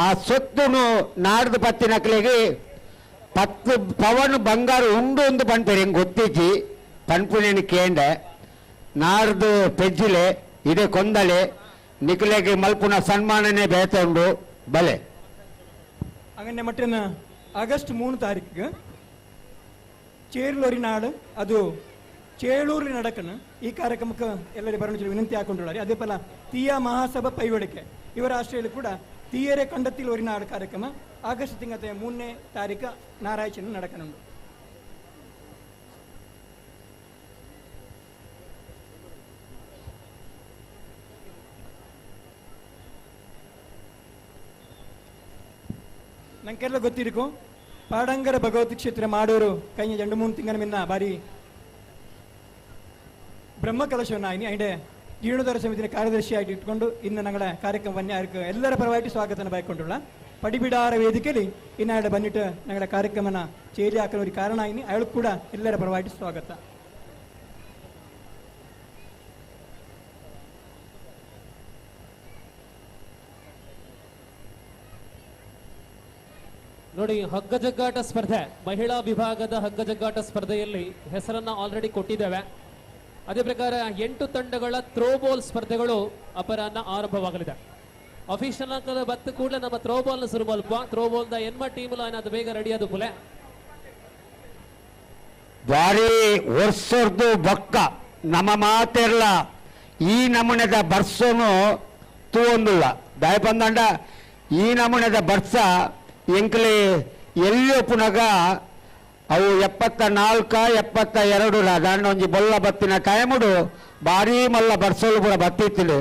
ಆ ಸೊತ್ತುನು ನಾಡ್ದು ಪತ್ತಿನಕ್ಲೆಗೆ 10 ಪವನ್ ಬಂಗಾರ ಉಂಡು ಒಂದು ಪನ್ಪೇರು ಹೆಂಗೆ ಗೊತ್ತಿಜ್ಜಿ ಪನ್ಪುನೇನು ಕೇಂಡೆ ನಾಡ್ದು ಪೆಜ್ಜಿಲೆ ಇದೇ ಕೊಂದಲೆ ನಿಖಲೆಗೆ ಮಲ್ಪುನ ಸನ್ಮಾನನೆ ಬೇತ ಉಂಡು ಬಲೆ. അങ്ങനെ മറ്റൊന്ന് ಆಗಸ್ಟ್ 3 ತಾರೀಕಿಗೆ ಚೇರ್ಲೊರಿನಾಡು ಅದು ಚೇಳೂರಿನ ನಡಕನ ಈ ಕಾರ್ಯಕ್ರಮಕ್ಕೆ ಎಲ್ಲರೂ ಬರಲು ವಿನಂತಿ ಹಾಕೊಂಡಿದ್ದಾರೆ. ಅದೇ ಪಲ ತೀಯ ಮಹಾಸಭಾ ಪೈವಡಿಕೆ ಇವರ ಆಶ್ರಯಲ್ಲಿ ಕೂಡ ತೀಯರೆ ಕಂಡತ್ತಿಲ್ ಒರಿನಾಡು ಕಾರ್ಯಕ್ರಮ ಆಗಸ್ಟ್ ತಿಂಗಳ 3ನೇ ತಾರೀಕು ನಾರಾಯಚನ ನಡಕನುಂಡು. ನಂಗೆಲ್ಲ ಗೊತ್ತಿರಿಕು ಪಾಡಂಗರ ಭಗವತಿ ಕ್ಷೇತ್ರ ಮಾಡೋರು ಕೈಯ 2-3 ತಿಂಗಳ ಮಿನ್ನ ಬಾರಿ ಬ್ರಹ್ಮಕಲಶವನ್ನಾಯಿನಿ ಅಯ್ಡೆ ಜೀರ್ಣೋದ್ಧಾರ ಸಮಿತಿಯ ಕಾರ್ಯದರ್ಶಿಯಾಗಿ ಇಟ್ಕೊಂಡು ಇನ್ನು ನಂಗಳ ಕಾರ್ಯಕ್ರಮವನ್ನೇ ಎಲ್ಲರ ಪರವಾಗಿ ಸ್ವಾಗತನ ಬಾಯ್ಕೊಂಡುಳ್ಳ ಪಡಿಬಿಡಾರ ವೇದಿಕೆಯಲ್ಲಿ ಇನ್ನಾಡ ಬಂದಿಟ್ಟು ನಂಗಳ ಕಾರ್ಯಕ್ರಮನ ಚೇಲಿ ಹಾಕಲು ಕಾರಣ ಆಯಿನಿ ಅವಳು ಕೂಡ ಎಲ್ಲರ ಪರವಾಗಿ ಸ್ವಾಗತ. ನೋಡಿ, ಹಗ್ಗಜಗ್ಗಾಟ ಸ್ಪರ್ಧೆ ಮಹಿಳಾ ವಿಭಾಗದ ಹಗ್ಗಜಗ್ಗಾಟ ಸ್ಪರ್ಧೆಯಲ್ಲಿ ಹೆಸರನ್ನ ಆಲ್ರೆಡಿ ಕೊಟ್ಟಿದ್ದೇವೆ. ಅದೇ ಪ್ರಕಾರ 8 ತಂಡಗಳ ಥ್ರೋಬಾಲ್ ಸ್ಪರ್ಧೆಗಳು ಅಪರಾಹ್ನ ಆರಂಭವಾಗಲಿದೆ. ಅಫಿಷಿಯಲ್ ಬತ್ತ ಕೂಡಲೇ ನಮ್ಮ ಥ್ರೋಬಾಲ್ ನ ಶುರು ಮಲ್ಪ ಥ್ರೋಬಾಲ್ the ಎನ್ಮ ಟೀಮ್ ಅದು ಬೇಗ ರೆಡಿ ಅದು ಪುಲೆ ಭಾರಿ ವರ್ಷದ್ದು ಬೊಕ್ಕ ನಮ್ಮ ಮಾತೆರ್ಲ ಈ ನಮೂನೆದ ಬರ್ಸೋನು ತೂವೊಂದುಲ್ಲ ದಾಯಪಂದಂಡ ಈ ನಮೂನೆದ ಬರ್ಸ ಎಂಕ್ಲೆ ಎಲ್ಲಿ ಪುನಗ ಅವು 74 72 ದಾಂಡ ಒಂಜಿ ಬೊಲ್ಲ ಬತ್ತಿನ ಟೈಮುಡು ಭಾರಿ ಮಲ್ಲ ಬರ್ಸೋಲು ಪೂರ ಬತ್ತಿತ್ತಿಲು.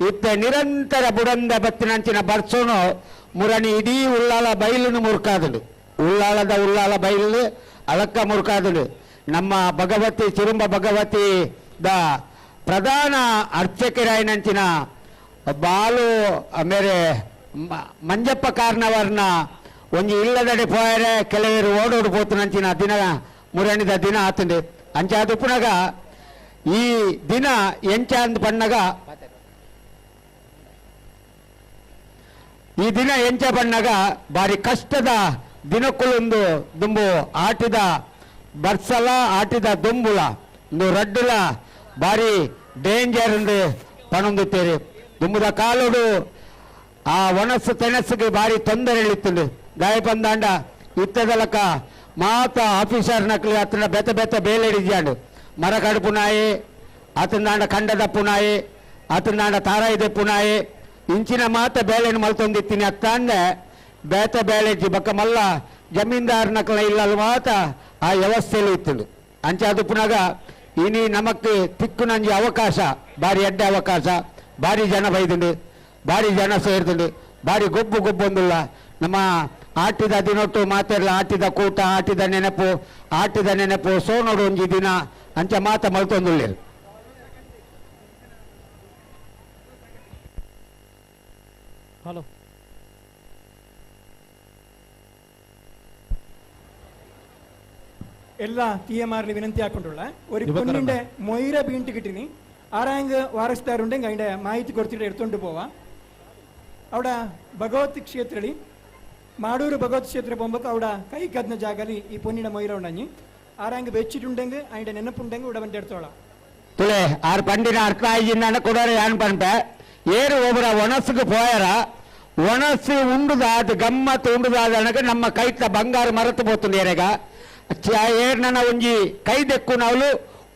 ಇತ್ತೆ ನಿರಂತರ ಬುಡಂದ ಬತ್ತಿನಂಚಿನ ಬರ್ಸೋನು ಮುರಣಿ ಇಡೀ ಉಳ್ಳಾಲ ಬೈಲನ್ನು ಮುರುಕಾದಳು. ಉಳ್ಳಾಲದ ಉಳ್ಳಾಲ ಬೈಲು ಅಳಕ್ಕ ಮುರುಕಾದಳು. ನಮ್ಮ ಭಗವತಿ ಚಿರುಂಬ ಭಗವತಿ the ಪ್ರಧಾನ ಅರ್ಚಕರಾಯನಂಚಿನ ಬಾಲು ಆಮೇಲೆ ಮಂಜಪ್ಪ ಕಾರ್ನವರ್ನ ಒಂಜಿ ಇಲ್ಲದಡೆ ಪೋಯರೆ ಕೆಲವರು ಓಡೋಡು ಪೋತುನಂಚಿನ ದಿನ ಮುರಣಿದ ದಿನ ಆತಂಡು. ಅಂಚಾದ ಪುನಗ ಈ ದಿನ ಎಂಚ ಅಂದ್ ಪಣ್ಣಗ ಈ ದಿನ ಎಂಚ ಬಣ್ಣಗ ಭಾರಿ ಕಷ್ಟದ ದಿನಕ್ಕುಲೊಂದು ದುಂಬು ಆಟಿದ ಬರ್ಸಲ ಆಟಿದ ದುಂಬುಲ ಒಂದು ರಡ್ಡುಲ ಭಾರಿ ಡೇಂಜರ್ ಎಂದು ಪಣೊಂದುತ್ತೇರಿ. ದುಂಬುದ ಕಾಲೋಡು ಆ ಒಣಸು ತೆಣಸ್ಸಿಗೆ ಭಾರಿ ತೊಂದರೆ ಇಳಿತುಂಡು. ಗಾಯ ಬಂದಾಂಡ ಇತ್ತದಲಕ ಮಾತ ಆಫೀಸರ್ ನಕಲಿ ಆತನ ಬೆತ್ತ ಬೆತ್ತ ಬೇಲೆ ಹಿಡಿದಾಂಡು ಮರ ಕಡುಪು ನಾಯಿ ಆತಂದಾಂಡ ಕಂಡದಪ್ಪು ನಾಯಿ ಆತಂದಾಂಡ ತಾರಾಯಿದಪ್ಪು ನಾಯಿ ಇಂಚಿನ ಮಾತ ಬೇಳೆಯನ್ನು ಮಲ್ತೊಂದಿತ್ತೀನಿ ಅತ್ತಾಂಡೆ ಬೇತ ಬೇಳೆಜ್ಜಿ ಬಕ್ಕ ಮಲ್ಲ ಜಮೀನ್ದಾರ್ ನಕಲ ಇಲ್ಲಲ್ ಮಾತ ಆ ವ್ಯವಸ್ಥೆಯಲ್ಲಿ ಇತ್ತುಂಡು. ಅಂಚೆ ಅದು ಪುನಗ ಇನಿ ನಮಕ್ ತಿಕ್ಕು ನಂಜಿ ಅವಕಾಶ ಭಾರಿ ಅಡ್ಡ ಅವಕಾಶ ಭಾರಿ ಜನ ಬೈದುಂಡು ಭಾರಿ ಜನ ಸೇರ್ದುಂಡು ಭಾರಿ ಗೊಬ್ಬು ಗೊಬ್ಬೊಂದುಲ್ಲ. ನಮ್ಮ ಆಟಿದ ದಿನೊಟ್ಟು ಮಾತೆರ್ಲ ಆಟಿದ ಕೂಟ ಆಟಿದ ನೆನಪು ಆಟಿದ ನೆನಪು ಸೋನೋಡು ಒಂಜಿ ದಿನ ಅಂಚ ಮಾತ ಮಲ್ತೊಂದುಲ್ಲೇರು. ಹಲೋ ಎಲ್ಲ ತೀಯಮಾರ್ಲಿ ವಿನಂತಿ ಹಾಕೊಂಡುಳ್ಳ ഒരു പൊന്നിന്റെ മൊയ്ര ബീണ്ട് കിട്ടിനി ആരാങ്ക് വാരസ്താരുണ്ടെങ്കിൽ അതിൻ്റെ മാഹിತಿ കൊടുത്തിട്ട് എടുത്തോണ്ട് പോവാം. അവിടെ ഭഗവത് ക്ഷേത്രಲಿ ಮಾಡೂರು ಭಗವತ್ ಕ್ಷೇತ್ರ പോകുമ്പോൾ അവിടെ കൈ കദ്ന ಜಾಗಲಿ ഈ പൊന്നിന്റെ മൊയ്ര ഉണ്ടഞ്ഞ് ആരാങ്ക് വെച്ചിട്ടുണ്ടെങ്കിൽ അതിൻ്റെ ನೆನಪುಂಡೆಂಗೆ ഇവിടെ ಬಂದು എടുത്തോളാം. ತುಲೆ ಆರು ಪಂಡಿನ ಅರ್ಥ ಆಯಿನ ಕೊಡೋರೆ ಯಾನ್ ಪಂಪೆ ಏರು ಒಬ್ಬರ ಒಣಸುಗೆ ಪೋಯರ ಒಣಸು ಉಂಡುದಾದ ಗಮ್ಮತ್ತು ಉಂಡುದಾದ ಅನಗ ನಮ್ಮ ಕೈತ ಬಂಗಾರ ಮರತು ಪೋತುಂಡು ಏರೆಗ ಏರ್ನ ಒಂಜಿ ಕೈ ದೆಕ್ಕು ನಾವು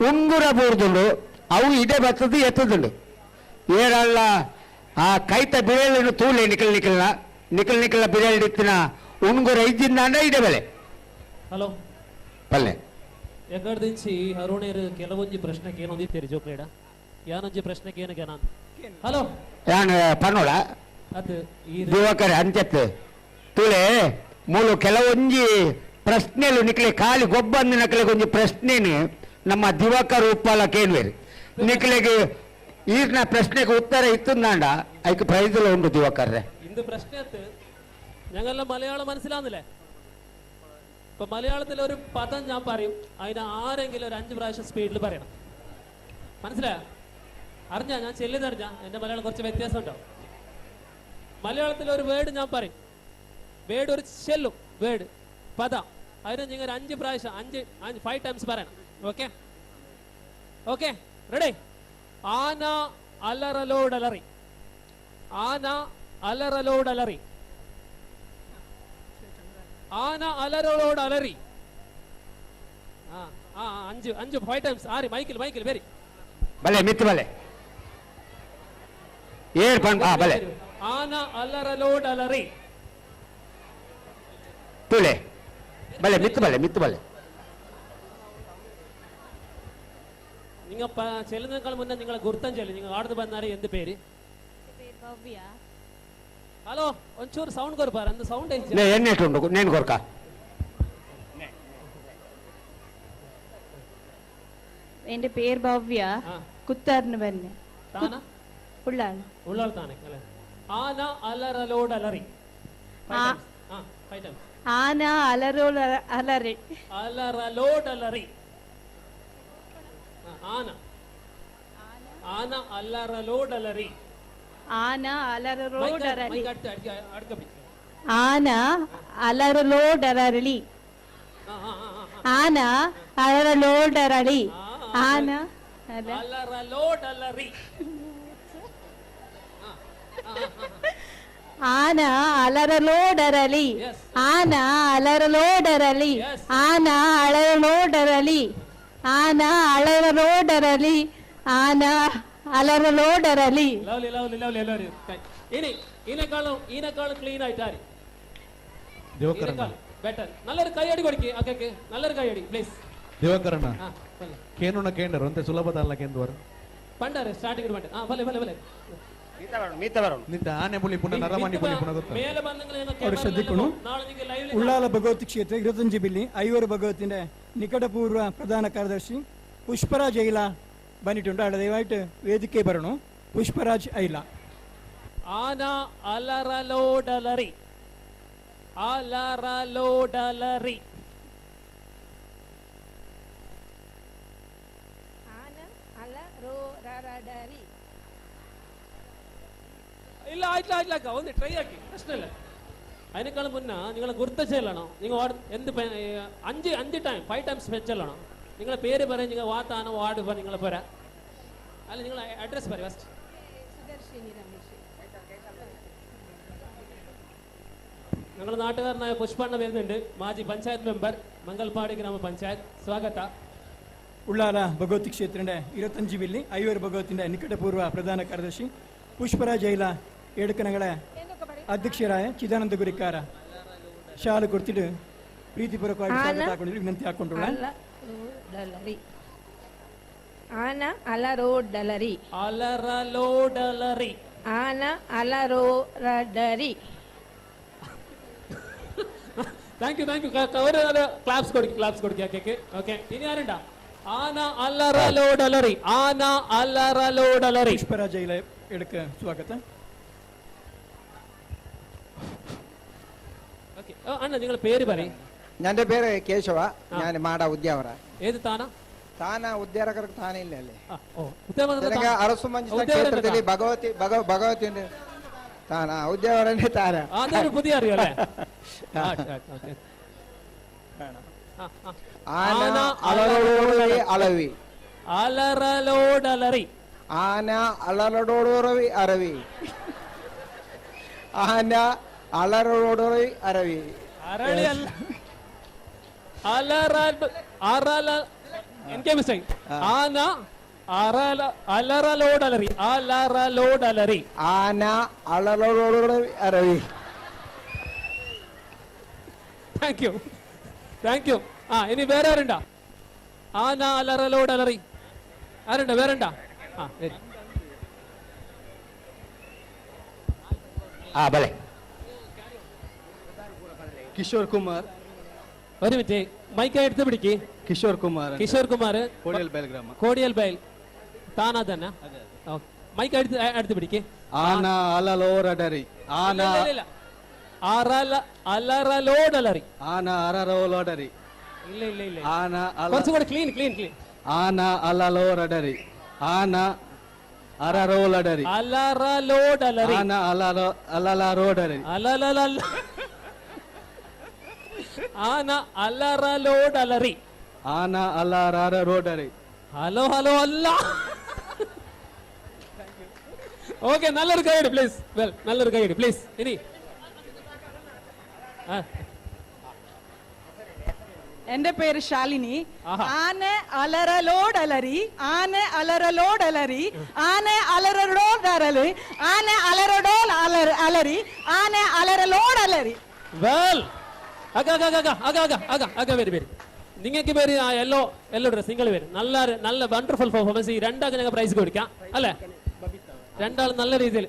ಉಂಗುರ ಬೂರ್ದುಂಡು ಅವು ಇದೇ ಬರ್ತದೆ ಎತ್ತದುಂಡು ಏರಲ್ಲ ಆ ಕೈತ ಬಿಳೆಯನ್ನು ತೂಲೆ ನಿಕಲ್ ನಿಕಲ್ನ ನಿಕಲ್ ನಿಕಲ್ನ ಬಿಳೆಲ್ ಇತ್ತಿನ ಉಂಗುರ ಇದ್ದಿಂದಾಂಡ ಇದೇ ಬೆಲೆ. ಹಲೋ ಪಲ್ಲೆ ಎಕ್ಕಡ್ದಿಂಚಿ ಅರುಣೇರು ಕೆಲವೊಂಜಿ ಪ್ರಶ್ನೆಗೆ ಏನೊಂದಿತ್ತೀರಿ ಜೋಕ್ಲೇಡ ಯಾನೊಂಜಿ ಪ್ರಶ್ನೆಗೆ ಏನಕ್ಕೆ ನಾನು ಹಲೋ ಯಾನ್ ಪನ್ನೋಳ ಅದು ಈ ದಿವಾಕರ್ ಅಂಚತ್ತು ತುಳೆ ಮೂಲು ಕೆಲವೊಂಜಿ ಪ್ರಶ್ನೆಲು ನಿಕ್ಲೆ ಖಾಲಿ ಗೊಬ್ಬಂದು ನಕಲೆ ಒಂಜಿ ಪ್ರಶ್ನೆನು ನಮ್ಮ ದಿವಾಕರ್ ಉಪ್ಪಾಲ ಕೇನ್ವೇರು ನಿಕ್ಲೆಗೆ ಈರ್ನ ಪ್ರಶ್ನೆಗೆ ಉತ್ತರ ಇತ್ತಂದಾಂಡ ಐಕ್ ಪ್ರೈಜುಲ ಉಂಡು ದಿವಾಕರ್ರೆ. ಇಂದು ಪ್ರಶ್ನೆ ಅತ್ತು ഞങ്ങളെ മലയാളം മനസ്സിലാവുന്നില്ലേ? ഇപ്പൊ മലയാളത്തിൽ ഒരു പദം ഞാൻ പറയും, അതിന് ആരെങ്കിലും ഒരു 5 പ്രാവശ്യം സ്പീഡിൽ പറയണം. മനസ്സിലായോ? അറിഞ്ഞാ ഞാൻ ചെല്ലുന്നറിഞ്ഞാ എൻ്റെ മലയാളം കുറച്ച് വ്യത്യാസം ഉണ്ടാവും. മലയാളത്തിൽ ഒരു വേർഡ് ഞാൻ പറയും, വേർഡ് ഒരു ചെല്ലും വേർഡ് പദം, അതിന് നിങ്ങൾ 5 പ്രാവശ്യം 5 5 ടൈംസ് പറയണം. Okay okay ready? ആന അലറലോടലറി, ആന അലറലോടലറി, ആന അലറലോടലറി. ആ ആ 5 5 5 ടൈംസ്. ആര്? മൈക്കിൽ മൈക്കിൽ വെരി ಬಲೆ ಮಿತ್ತು ಬಲೆ ಏರ್ ಪಣ್ ಆ ಬಲೆ ಆನ ಅಲರಲೋಡಲರಿ ತುಳೆ ಬಲೆ ಮಿತ್ತು ಬಲೆ ಮಿತ್ತು ಬಲೆ. നിങ്ങൾ ചെല്ലുന്നേക്കാൾ മുന്നേ നിങ്ങളെ ഗുരുത്തം ചെല്ലു. നിങ്ങൾ ആടുന്ന് വന്നാല് എന്ത് പേര്? ಭವ್ಯ. ഹലോ ಒಂಚೂರು ಸೌಂಡ್ ಕೊರ್ಪಾರ ಅಂದು ಸೌಂಡ್ ನೇ ಎಣ್ಣೆ ಉಂಟು ನೇನು ಕೊರ್ಕ. എൻ്റെ പേര് ഭവ്യ, കുത്താറിന് തന്നെ. താന? ഉള്ളാൾ. ഉള്ളാൾ താനെ അല്ലേ? ആന അലറലോടലറി. ആ 5 ടൈംസ്. ആന അലറോട് അലറി, അലറലോടലറി. ആന ആന അലറലോടലറി, ആന അലറോടലറി, ആന ആന അലറലോടലറി, ആന അലറലോടലറി, ആന അലറലോടലറി, ആന അലറലോടരളി, ആന അലറലോടരളി, ആന അലറലോടരളി, ആന അലറലോടരളി, ആന അലറലോടരളി. ലവ്ലി ലവ്ലി ലവ്ലി എല്ലാവരും ഇനി ഇതിനേക്കാളും ക്ലീൻ ആയിട്ട് ആര്? ബെറ്റർ. നല്ലൊരു കൈയടി കൊടുക്കി അക്കക്ക്, നല്ലൊരു കൈയടി പ്ലീസ്. ದಿವಾಕರಣ್ಣ ಕೇನುಣ ಕೇಂಡರು ಅಂತೆ ಸುಲಭದ ಅಲ್ಲ ಕೇಂದ್ವರು ಪಂಡಾರೆ ಸ್ಟಾರ್ಟಿಂಗ್ ಪಂಡ. ಆ ಬಲೆ ಬಲೆ ಬಲೆ ನಿಂತ ಆನೆ ಬುಲಿ ಪುನಃ ನರಮಣಿ ಬುಲಿ ಪುನಃ ಗೊತ್ತ ಮೇಲೆ ಬಂದಂಗೆ ಅವರು ಶ್ರದ್ಧಿಕ್ಕಣು. ಉಳ್ಳಾಲ ಭಗವತಿ ಕ್ಷೇತ್ರ 25 ಬಿಲ್ಲಿ ಐವರು ಭಗವತಿന്റെ ನಿಕಟಪೂರ್ವ ಪ್ರಧಾನ ಕಾರ್ಯದರ್ಶಿ ಪುಷ್ಪರಾಜ್ ಐಲ ಬಂದಿട്ടുണ്ട്. ಆಡ ದಯವಾയിട്ട് ವೇದಿಕೆ ಬರೋಣ. ಪುಷ್ಪರಾಜ್ ಐಲ. ಆನ ಅಲರಲೋಡಲರಿ, ಅಲರಲೋಡಲರಿ, ಇಲ್ಲ ಆಯ್ತು ಆಯ್ತು ಅಕ್ಕ ಒಂದು ಟ್ರೈ ಹಾಕಿ ಪ್ರಶ್ನೆ ಇಲ್ಲ. അതിനേക്കാളും മുന്നേ നിങ്ങളെ ഗുർത്ത ചെല്ലണം. നിങ്ങൾ എന്ത് 5 5 ടൈം 5 ടൈംസ് ചെല്ലണം. നിങ്ങളെ പേര് പറയും, നിങ്ങൾ വാത്താനോ വാർഡ് പറ, നിങ്ങളെ പോരാ അല്ല നിങ്ങൾ അഡ്രസ് പറയും ഫസ്റ്റ്. ഞങ്ങളുടെ നാട്ടുകാരനായ പുഷ്പണ്ണ വരുന്നുണ്ട്, മാജി പഞ്ചായത്ത് മെമ്പർ, മംഗൽപാടി ഗ്രാമപഞ്ചായത്ത്. സ്വാഗത. ಉಳ್ಳಾಲ ಭಗವತಿ ಕ್ಷೇತ್ರದ 25 ಬಿಲ್ಲಿ ಐವರು ಭಗವತಿಂದ ನಿಕಟಪೂರ್ವ ಪ್ರಧಾನ ಕಾರ್ಯದರ್ಶಿ ಪುಷ್ಪರಾಜ್ ಐಲ ಎಡಕನಗಳ ಅಧ್ಯಕ್ಷರಾಯ ಚಿದಾನಂದ ಗುರಿಕಾರ ಶಾಲು ಕೊಡ್ತಿಟ್ಟು ಪ್ರೀತಿಪೂರ್ವಕವಾಗಿ ಸ್ವಾಗತ ಹಾಕೊಂಡಿದ್ರು ವಿನಂತಿ ಹಾಕೊಂಡ್ರು. ಆನ ಅಲರೋಡಲರಿ, ಅಲರಲೋಡಲರಿ, ಆನ ಅಲರೋಡರಿ. Thank you thank you. ഒരു ക്ലാപ്സ് കൊടുക്കി, ക്ലാപ്സ് കൊടുക്കി അക്കയ്ക്ക്. ഓക്കെ ഇനി ആരുണ്ടാ? ആന അലറലോടലറി, ആന അലറലോടലറി. ಪುಷ್ಪರಾಜ ಐಲ ಎಡಕ ಸ್ವಾಗತ. ഓക്കെ അണ്ണ നിങ്ങൾ പേര് പറയും. എന്റെ പേര് കേശവ, ഞാൻ മാട ഉദ്യാവര. ഏത് താന? താന ഉദ്യാരകർക്ക് താന ഇല്ലല്ലേ? ഉദ്യാവര അരസു മഞ്ച ക്ഷേത്രത്തിൽ ഭഗവതി ഭഗവതിന്റെ താന, ഉദ്യാവരന്റെ താന. അതൊരു പുതിയ അറിയല്ലേ? ആന അലറോടലറി അളവി, അലറലോടലറി. ആന അലറോടറവി അരവി, ആന അലറോടറി അരവി. അരളി അല്ല, അലറ അറല എനിക്ക് മിസ്റ്റേക്ക്. ആന അറല അലറലോടലറി, അലറലോടലറി. ആന അലറോടറി അരവി. Thank you, thank you. ആ ഇനി വേറെ ആരുണ്ടാ? ആന അലറലോടലറി ആരുണ്ടാ? വേറെണ്ടാ? ആ ആ ഭലെ. കിഷോർ കുമാർ. ഒരു മിനിറ്റ്, മൈക്ക് എടുത്ത് പിടിക്ക്. കിഷോർ കുമാർ. കിഷോർ കുമാർ, കോടിയൽ ബയൽ ഗ്രാമ. കോടിയൽ ബയൽ താനാ തന്നെ. മൈക്ക് എടുത്ത് അടുത്ത് പിടിക്ക്. ആന അലലോടലറി, ആന അറല അലറലോടലറി. ആന അറലോടലറി. ഇല്ല ഇല്ല ഇല്ല, ആന കുറച്ചുകൂടെ ക്ലീൻ ക്ലീൻ ക്ലീൻ. ആന അലലോടലറി, ആന അറലോടലറി, അലറലോടലറി. ആന അലലറോടലറി, അലലല ആന അലറലോടലറി, ആന അലറോടലറി. ഹലോ ഹലോ അല്ല. ഓക്കെ, നല്ലൊരു കൈയ്യടി പ്ലീസ്. വെൽ, നല്ലൊരു കൈയ്യടി പ്ലീസ്. ഇനി എന്റെ പേര് ശാലിനി. ആന അലറലോടലറി, ആന അലറലോടലറി, ആന അലറലോടലറി, ആന അലറടോൽ അലറി, ആന അലറലോടലറി. വെൽ, അക അക അക അക അക അക അക വരി വരി. നിങ്ങൾക്ക് പേര് ആ യെല്ലോ യെല്ലോ ഡ്രസ് നിങ്ങൾ വരും. നല്ല നല്ല വണ്ടർഫുൾ പെർഫോമൻസ്. ഈ രണ്ടാൾക്ക് ഞങ്ങൾ പ്രൈസ് കൊടുക്കാം അല്ലേ? രണ്ടാൾ നല്ല രീതിയിൽ.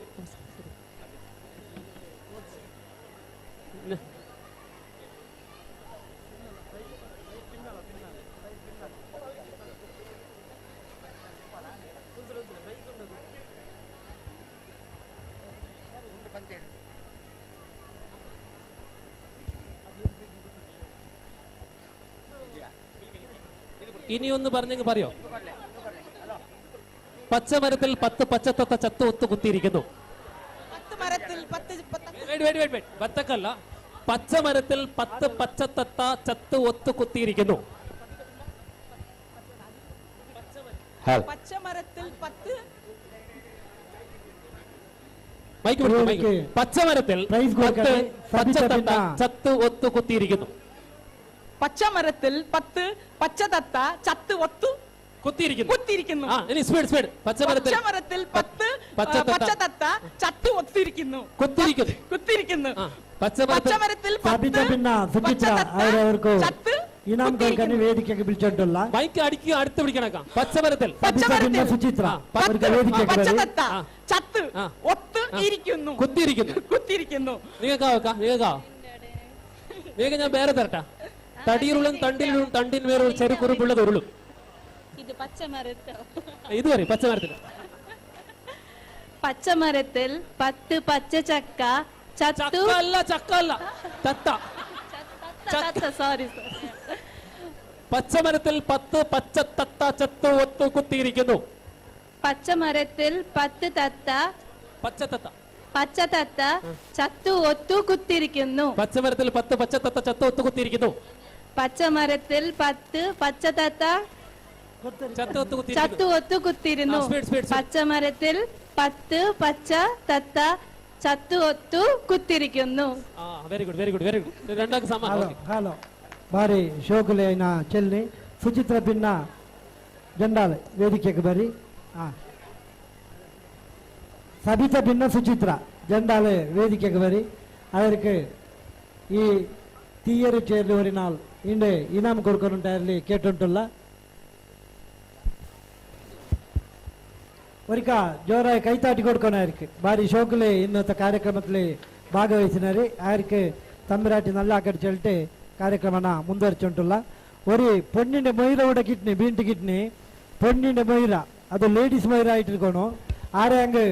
ഇനിയൊന്ന് പറഞ്ഞെങ്കിൽ പറയോ? പച്ചമരത്തിൽ 10 പച്ചത്തത്ത ചത്തു ഒത്തു കുത്തിയിരിക്കുന്നു. ബത്തക്കല്ല, പച്ചമരത്തിൽ 10 പച്ചത്തത്ത ചത്തു ഒത്തു കുത്തിയിരിക്കുന്നു. പച്ചമരത്തിൽ 10 മൈക്ക്. പച്ചമരത്തിൽ 10 പച്ചത്തത്ത ചത്തു ഒത്തു കുത്തിയിരിക്കുന്നു. പച്ചമരത്തിൽ 10 പച്ചതത്ത ചത്ത് ഒത്തു കുത്തിയിരിക്കുന്നു. കുത്തിയിരിക്കുന്നു. Speed speed. പച്ചമരത്തിൽ 10 പച്ചതത്ത ചത്തു ഒത്തിരിക്കുന്നു, കുത്തിയിരിക്കുന്നു, കുത്തിയിരിക്കുന്നു. പച്ചമരത്തിൽ 10 ചത്ത് ഇനാം കൊടുക്കാൻ വേദിക്കൊക്കെ വിളിച്ചോണ്ടുള്ള മൈക്ക് അടിക്കുക, അടുത്ത് പിടിക്കണക്കാം. പച്ചമരത്തിൽ സുചിത്ര പച്ചതത്ത ചത്ത് ഒത്ത് ഇരിക്കുന്നു, കുത്തിയിരിക്കുന്നു, കുത്തിയിരിക്കുന്നു. നിങ്ങൾക്കാ നിങ്ങൾക്കാ നിങ്ങൾക്ക് ഞാൻ വേറെ തരട്ടാ. തടിയിലുള്ളും തണ്ടിലും തണ്ടിൻ വേറൊരു ചെറുക്കുറുപ്പുള്ളത് ഉരുളും. ഇത് പച്ചമരത്തിൽ, ഇത് പറയും പച്ചമരത്തിൽ. പച്ചമരത്തിൽ 10 പച്ചച്ചക്ക ചത്തു അല്ല, ചക്ക അല്ല, തത്ത. സോറി. പച്ചമരത്തിൽ 10 പച്ചത്തത്ത ചത്തു ഒത്തു കുത്തിയിരിക്കുന്നു. പച്ചമരത്തിൽ 10 തത്ത പച്ചത്തത്ത പച്ചത്തത്ത ചത്തു ഒത്തു കുത്തിയിരിക്കുന്നു. പച്ചമരത്തിൽ 10 പച്ചത്തത്ത ചത്തു ഒത്തു കുത്തിയിരിക്കുന്നു. പച്ചമരത്തിൽ 10 പച്ചത്തത്ത ചത്തു ഒത്തു കുത്തിയിരുന്നു. പച്ചമരത്തിൽ 10 പച്ച തത്ത ചത്തു ഒത്തു കുത്തിരിക്കുന്നു. Very good, very good, very good. രണ്ടാൾക്ക് സമ്മാനം. ഹലോ, ಬಾರಿ ಶೋಕುಲೇನ ಚೆಲ್ಲಿ ಸುಚಿತ್ರ ಪಿನ್ನ ಜಂಡಾಲೆ ವೇದಿಕೆಗೆ ಬರಿ. ಸಬಿತಾ ಪಿನ್ನ ಸುಚಿತ್ರ ಜಂಡಾಲೆ ವೇದಿಕೆಗೆ ಬರಿ. ಅದಕ್ಕೆ ಈ ತೀಯರು ಚೇರ್ಲಿ ಒರಿನಾಲ್ ಇಂಡೆ ಇನಾಮ್ ಕೊಡ್ಕೊಂಡುಂಟಾಯಲ್ಲಿ ಕೇಟುಂಟುಲ್ಲ. ಒರಿಕ ಜೋರಾಯಿ ಕೈತಾಟಿ ಕೊಡ್ಕೊಣ. ಬಾರಿ ಶೋಕುಲೆ ಇನ್ನೊಂದು ಕಾರ್ಯಕ್ರಮದಲ್ಲಿ ಭಾಗವಹಿಸಿನರಿ ಆರ್ಕೆ ತಮ್ಮಿರಾಟಿ ನಲ್ಲ ಆಕಡೆ ಚೆಲ್ಟೆ ಕಾರ್ಯಕ್ರಮನ ಮುಂದುವರಿಚುಂಟುಲ್ಲ. ಒರಿ ಪೊಣ್ಣಿನ ಮೊಯ್ರ ಕೂಡ ಕಿಟ್ನಿ ಬೀಂಟಿ ಕಿಟ್ನಿ ಪೊಣ್ಣಿನ ಮೊಯ್ರ ಅದು ಲೇಡೀಸ್ ಮೊಯ್ರ ಇಟ್ಟಿರ್ಕೊಣು. ಆರೆ ಹಂಗೆ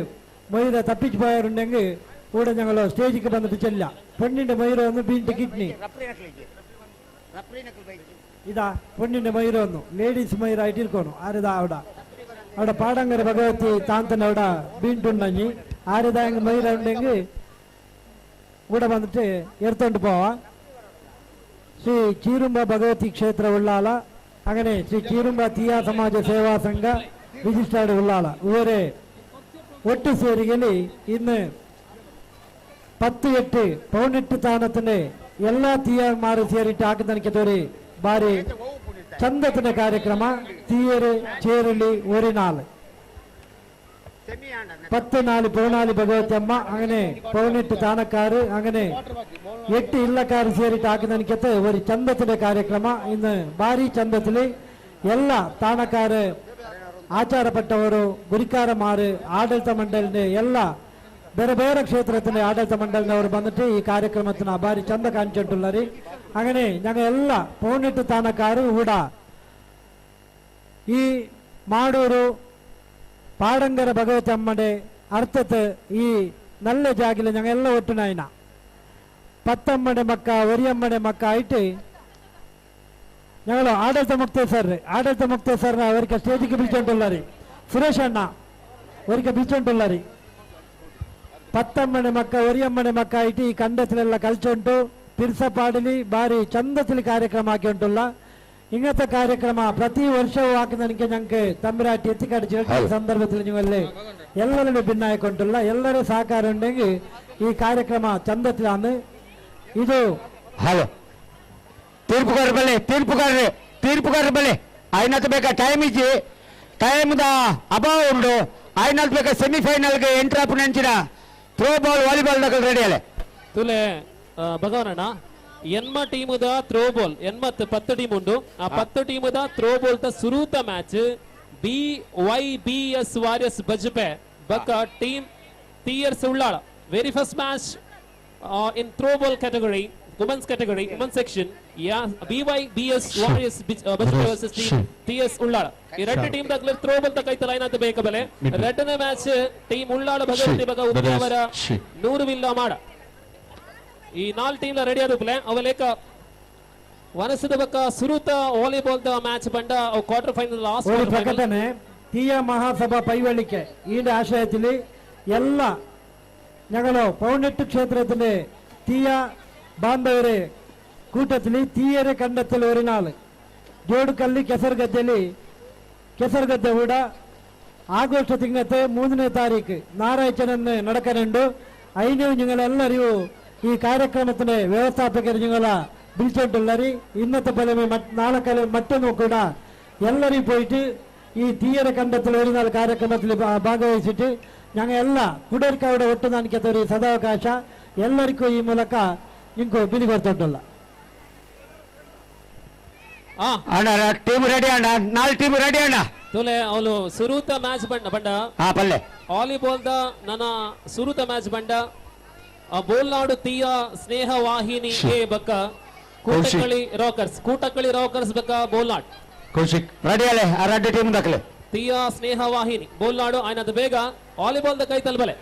ಮೊಯ್ರ ತಪ್ಪಿச்சு போயாருண்டெங்கு കൂടെ ഞങ്ങൾ സ്റ്റേജിക്ക് വന്നിട്ട് ചെല്ലാം. പൊന്നിന്റെ മയൂരം ഒന്ന് ബീൻഡ് കിഡ്നി. ഇതാ പൊന്നിന്റെ മയൂരം ഒന്ന് ലേഡീസ് മയൂരായിട്ട് ഇരിക്കണം. ആരിതാ അവിടെ അവിടെ പാടങ്കര ഭഗവതി താന്തൻ അവിടെ ബീണ്ടുണ്ടെങ്കിൽ ആരിതാ എങ്കിൽ മയൂരം ഉണ്ടെങ്കിൽ കൂടെ വന്നിട്ട് എടുത്തോണ്ട് പോവാം. ശ്രീ ചീരുമ്പ ഭഗവതി ക്ഷേത്ര ഉള്ളാള, അങ്ങനെ ശ്രീ ചീരുമ്പ തീയാ സമാജ സേവാ സംഘ ರಿಜಿಸ್ಟರ್ಡ್ ಉಳ್ಳಾಳ ಇವರೇ ഒട്ടു ಸೇರಿಗೆಲಿ ഇന്ന് 10 8 18 താനത്തിന്റെ എല്ലാ തീയന്മാരും ಸೇರಿಟ್ಟು ಹಾಕಿದನಿಕೆ ಬಾರಿ ಚಂದತಿನ ಕಾರ್ಯಕ್ರಮ. തീയര് ചേരലി ഒരു നാൾ 10 4 14 ഭഗവതി അമ്മ, അങ്ങനെ 18 താനക്കാര്, അങ്ങനെ 8 ഇല്ലക്കാർ ಸೇರಿಟ್ಟು ಹಾಕಿದನಿಕೆ ഒരു ചന്തത്തിന്റെ ಕಾರ್ಯಕ್ರಮ. ഇന്ന് ഭാരി ചന്തത്തില് എല്ലാ താണക്കാര്, ಆಚಾರಪಟ್ಟವರು, ಗುರಿಕಾರಮಾರು, ಆಡಳಿತ ಮಂಡಳಿನ ಎಲ್ಲ ಬೇರೆ ಬೇರೆ ಕ್ಷೇತ್ರത്തിന്റെ ಆಡಳಿತ ಮಂಡಳಿನವರು ಬಂದಿಟ್ಟು ಈ ಕಾರ್ಯಕ್ರಮത്തിന് ಭಾರಿ ಚಂದ ಕಾಣಿച്ചിട്ടുള്ളರಿ. അങ്ങനെ ഞങ്ങൾ ಎಲ್ಲ 18 ತಾನಕಾರು ಕೂಡ ಈ ಮಾಡೂರು ಪಾಡಂಗರ ಭಗವತಿ ಅಮ್ಮಡೆ ಅರ್ಥത്ത് ಈ നല്ല ಜಾಗಿಲ ഞങ്ങൾ ഒട്ടുനായിന 10 മക്ക 1 മക്ക ആയിട്ട് ഞങ്ങൾ ആಡಳಿತ ಮುಕ್ತೇಸರ್, ಆಡಳಿತ ಮುಕ್ತೇಸರ್ನ ಅವರಿಗೆ ಸ್ಟೇಜಿಗೆ ಬಿಲ್ಚೊಂಡುಳ್ಳರಿ. ಸುರೇಶ್ ಅಣ್ಣ ಅವರಿಗೆ ಬಿಲ್ಚೊಂಡುಳ್ಳರಿ. 10 ಮಕ್ಕ 1 ಮಕ್ಕ ಆಯ್ತು ಈ ಕಂಡത്തിലെಲ್ಲ ಕಲ್ಚುಂಟು ಪಿರ್ಸಪಾಡಲಿ ಭಾರಿ ಚಂದത്തില് ಕಾರ್ಯಕ್ರಮ ಹಾಕಿ ಉಂಟುಲ್ಲ. ഇങ്ങനത്തെ ಕಾರ್ಯಕ್ರಮ ಪ್ರತಿ ವರ್ಷವೂ ಹಾಕಿದನಿಗೆ ഞങ്ങൾക്ക് തമ്പുരാട്ടി എത്തിക്കടിച്ച് ಸಂದರ್ಭದಲ್ಲಿ ನೀವಲ್ಲಿ ಎಲ್ಲರೂ ಭಿನ್ನಾಯಿಕೊಂಡುಲ್ಲ. ಎಲ್ಲರೂ ಸಹಕಾರ ಉಂಡೆങ്കിൽ ಈ ಕಾರ್ಯಕ್ರಮ ಚಂದത്തിലാണ്. ಇದು ಹಲೋ ತೀರ್ಪುಗಾರ ಬಲ್ಲೆ, ತೀರ್ಪುಗಾರರು ತೀರ್ಪುಗಾರರು ಬಲ್ಲೆ ಆಯ್ನತ್ ಬೇಕಾ ಟೈಮ್ ಇಜ್ಜಿ, ಟೈಮ್ದ ಅಭಾವ ಉಂಡು. ಆಯ್ನತ್ ಬೇಕಾ ಸೆಮಿಫೈನಲ್ಗೆ ಎಂಟ್ರ್ ಆಪುನ ಅಂಚಿನ throw ball volleyball Dhakal ready ಅಲೆ ತುಲೆ ಭಗವನಣ್ಣ ಎನ್ಮ ಟೀಮುದ ಥ್ರೋ ಬಾಲ್ ಎನ್ಮತ್ 10 ಟೀಮ್ ಉಂಡು. ಆ 10 ಟೀಮುದ ಥ್ರೋ ಬಾಲ್ ತ ಸುರೂತ match B Y B S warriors Bajpe ಬಕ team Theeyars Ullal. Very first match in throw ball category, women's category, women's section. BYBS Warriors Bajpe versus team TS Ullal. ಈ ಎರಡು team ದಾಖಲೆ throw ball ತಕೈತ line ಅಂತ ಬೇಕ ಬಲೆ. ಎರಡನೇ match team Ullal Bhagavathi ಬಗ ಉಪ್ಪಾವರ 100 ವಿಲ್ಲ ಮಾಡ. ಈ 4 ಟೀಮ್ ರೆಡಿ ಆದಪ್ಲೆ ಅವಲೇಕ ವನಸದ ಬಕ್ಕ ಸುರುತ ವಾಲಿಬಾಲ್ the match ಬಂಡ ಕ್ವಾರ್ಟರ್ ಫೈನಲ್ ಲಾಸ್ಟ್ ഒരു ಪ್ರಕಟಣೆ ತೀಯ ಮಹಾಸಭಾ ಪೈವಳಿಕೆ ഈ ആശയത്തിൽ എല്ലാ ഞങ്ങളോ 18 ക്ഷേത്രത്തിന്റെ തീയ ಬಾಂಧವರೇ ಕೂಟದಲ್ಲಿ ತೀಯರೆ ಕಂಡತ್ತಲ್ಲಿ ഒരു ನಾಳು ಜೋಡುಕಲ್ಲಿ ಕೆಸರುಗದ್ದೆಯಲ್ಲಿ ಕೆಸರುಗದ್ದೆ ಕೂಡ ಆಗಸ್ಟ್ ತಿಂಗಳത്തെ 3ನೇ ತಾರೀಕು ഞായറാഴ്ച നടക്കാനുണ്ട്. അതിന് നിങ്ങളെല്ലാവരും ഈ ಕಾರ್ಯಕ್ರಮത്തിന് ವ್ಯವಸ್ಥಾಪಕರು നിങ്ങളെ വിളിച്ചിട്ടുള്ളರಿ. ഇന്നത്തെ പോലെ നാളെ മറ്റൊന്നും ಕೂಡ എല്ലാവരും പോയിട്ട് ഈ തീയര കണ്ടത്തിൽ ഒരു നാൾ ಕಾರ್ಯಕ್ರಮത്തിൽ ಭಾಗವಹಿಸಿಟ್ಟು ഞങ്ങൾ കുടർക്കവിടെ ഒട്ടു നാണിക്കത്ത ഒരു സದಾವಕಾಶ ಎಲ್ಲರಿಗೂ ಈ ಮೂಲಕ ನಿಂಕು ಬಿಲಿ ಕೊಡ್ತುಂಟಲ್ಲ. ಅಣ್ಣ ಟೀಮ್ ರೆಡಿ ಅಣ್ಣ, 4 ಟೀಮ್ ರೆಡಿ ಅಣ್ಣ. ತುಲೆ ಅವಳು ಸುರೂತ ಮ್ಯಾಚ್ ಬಂಡ ಬಂಡ ಪಲ್ಲೆ ವಾಲಿಬಾಲ್ the ನನ್ನ ಸುರೂತ ಮ್ಯಾಚ್ ಬಂಡ ಬೋಲ್ನಾಡು ತೀಯ ಸ್ನೇಹ ವಾಹಿನಿ ಎ ಬಕ್ಕ ಕೂಟಕಳಿ ರಾಕರ್ಸ್, ಕೂಟಕಳಿ ರಾಕರ್ಸ್ ಬಕ್ಕ ಬೋಲ್ನಾಡ್. ಕೌಶಿಕ್ ರೆಡಿ ಅಲೆ ಆ ರೆಡ್ಡಿ ಟೀಮ್ ದಾಖಲೆ ತೀಯ ಸ್ನೇಹ ವಾಹಿನಿ ಬೋಲ್ನಾಡು ಆಯ್ನದ ಬೇಗ ವಾಲಿಬಾಲ್ the ಕೈ ತಲುಪಲೆ.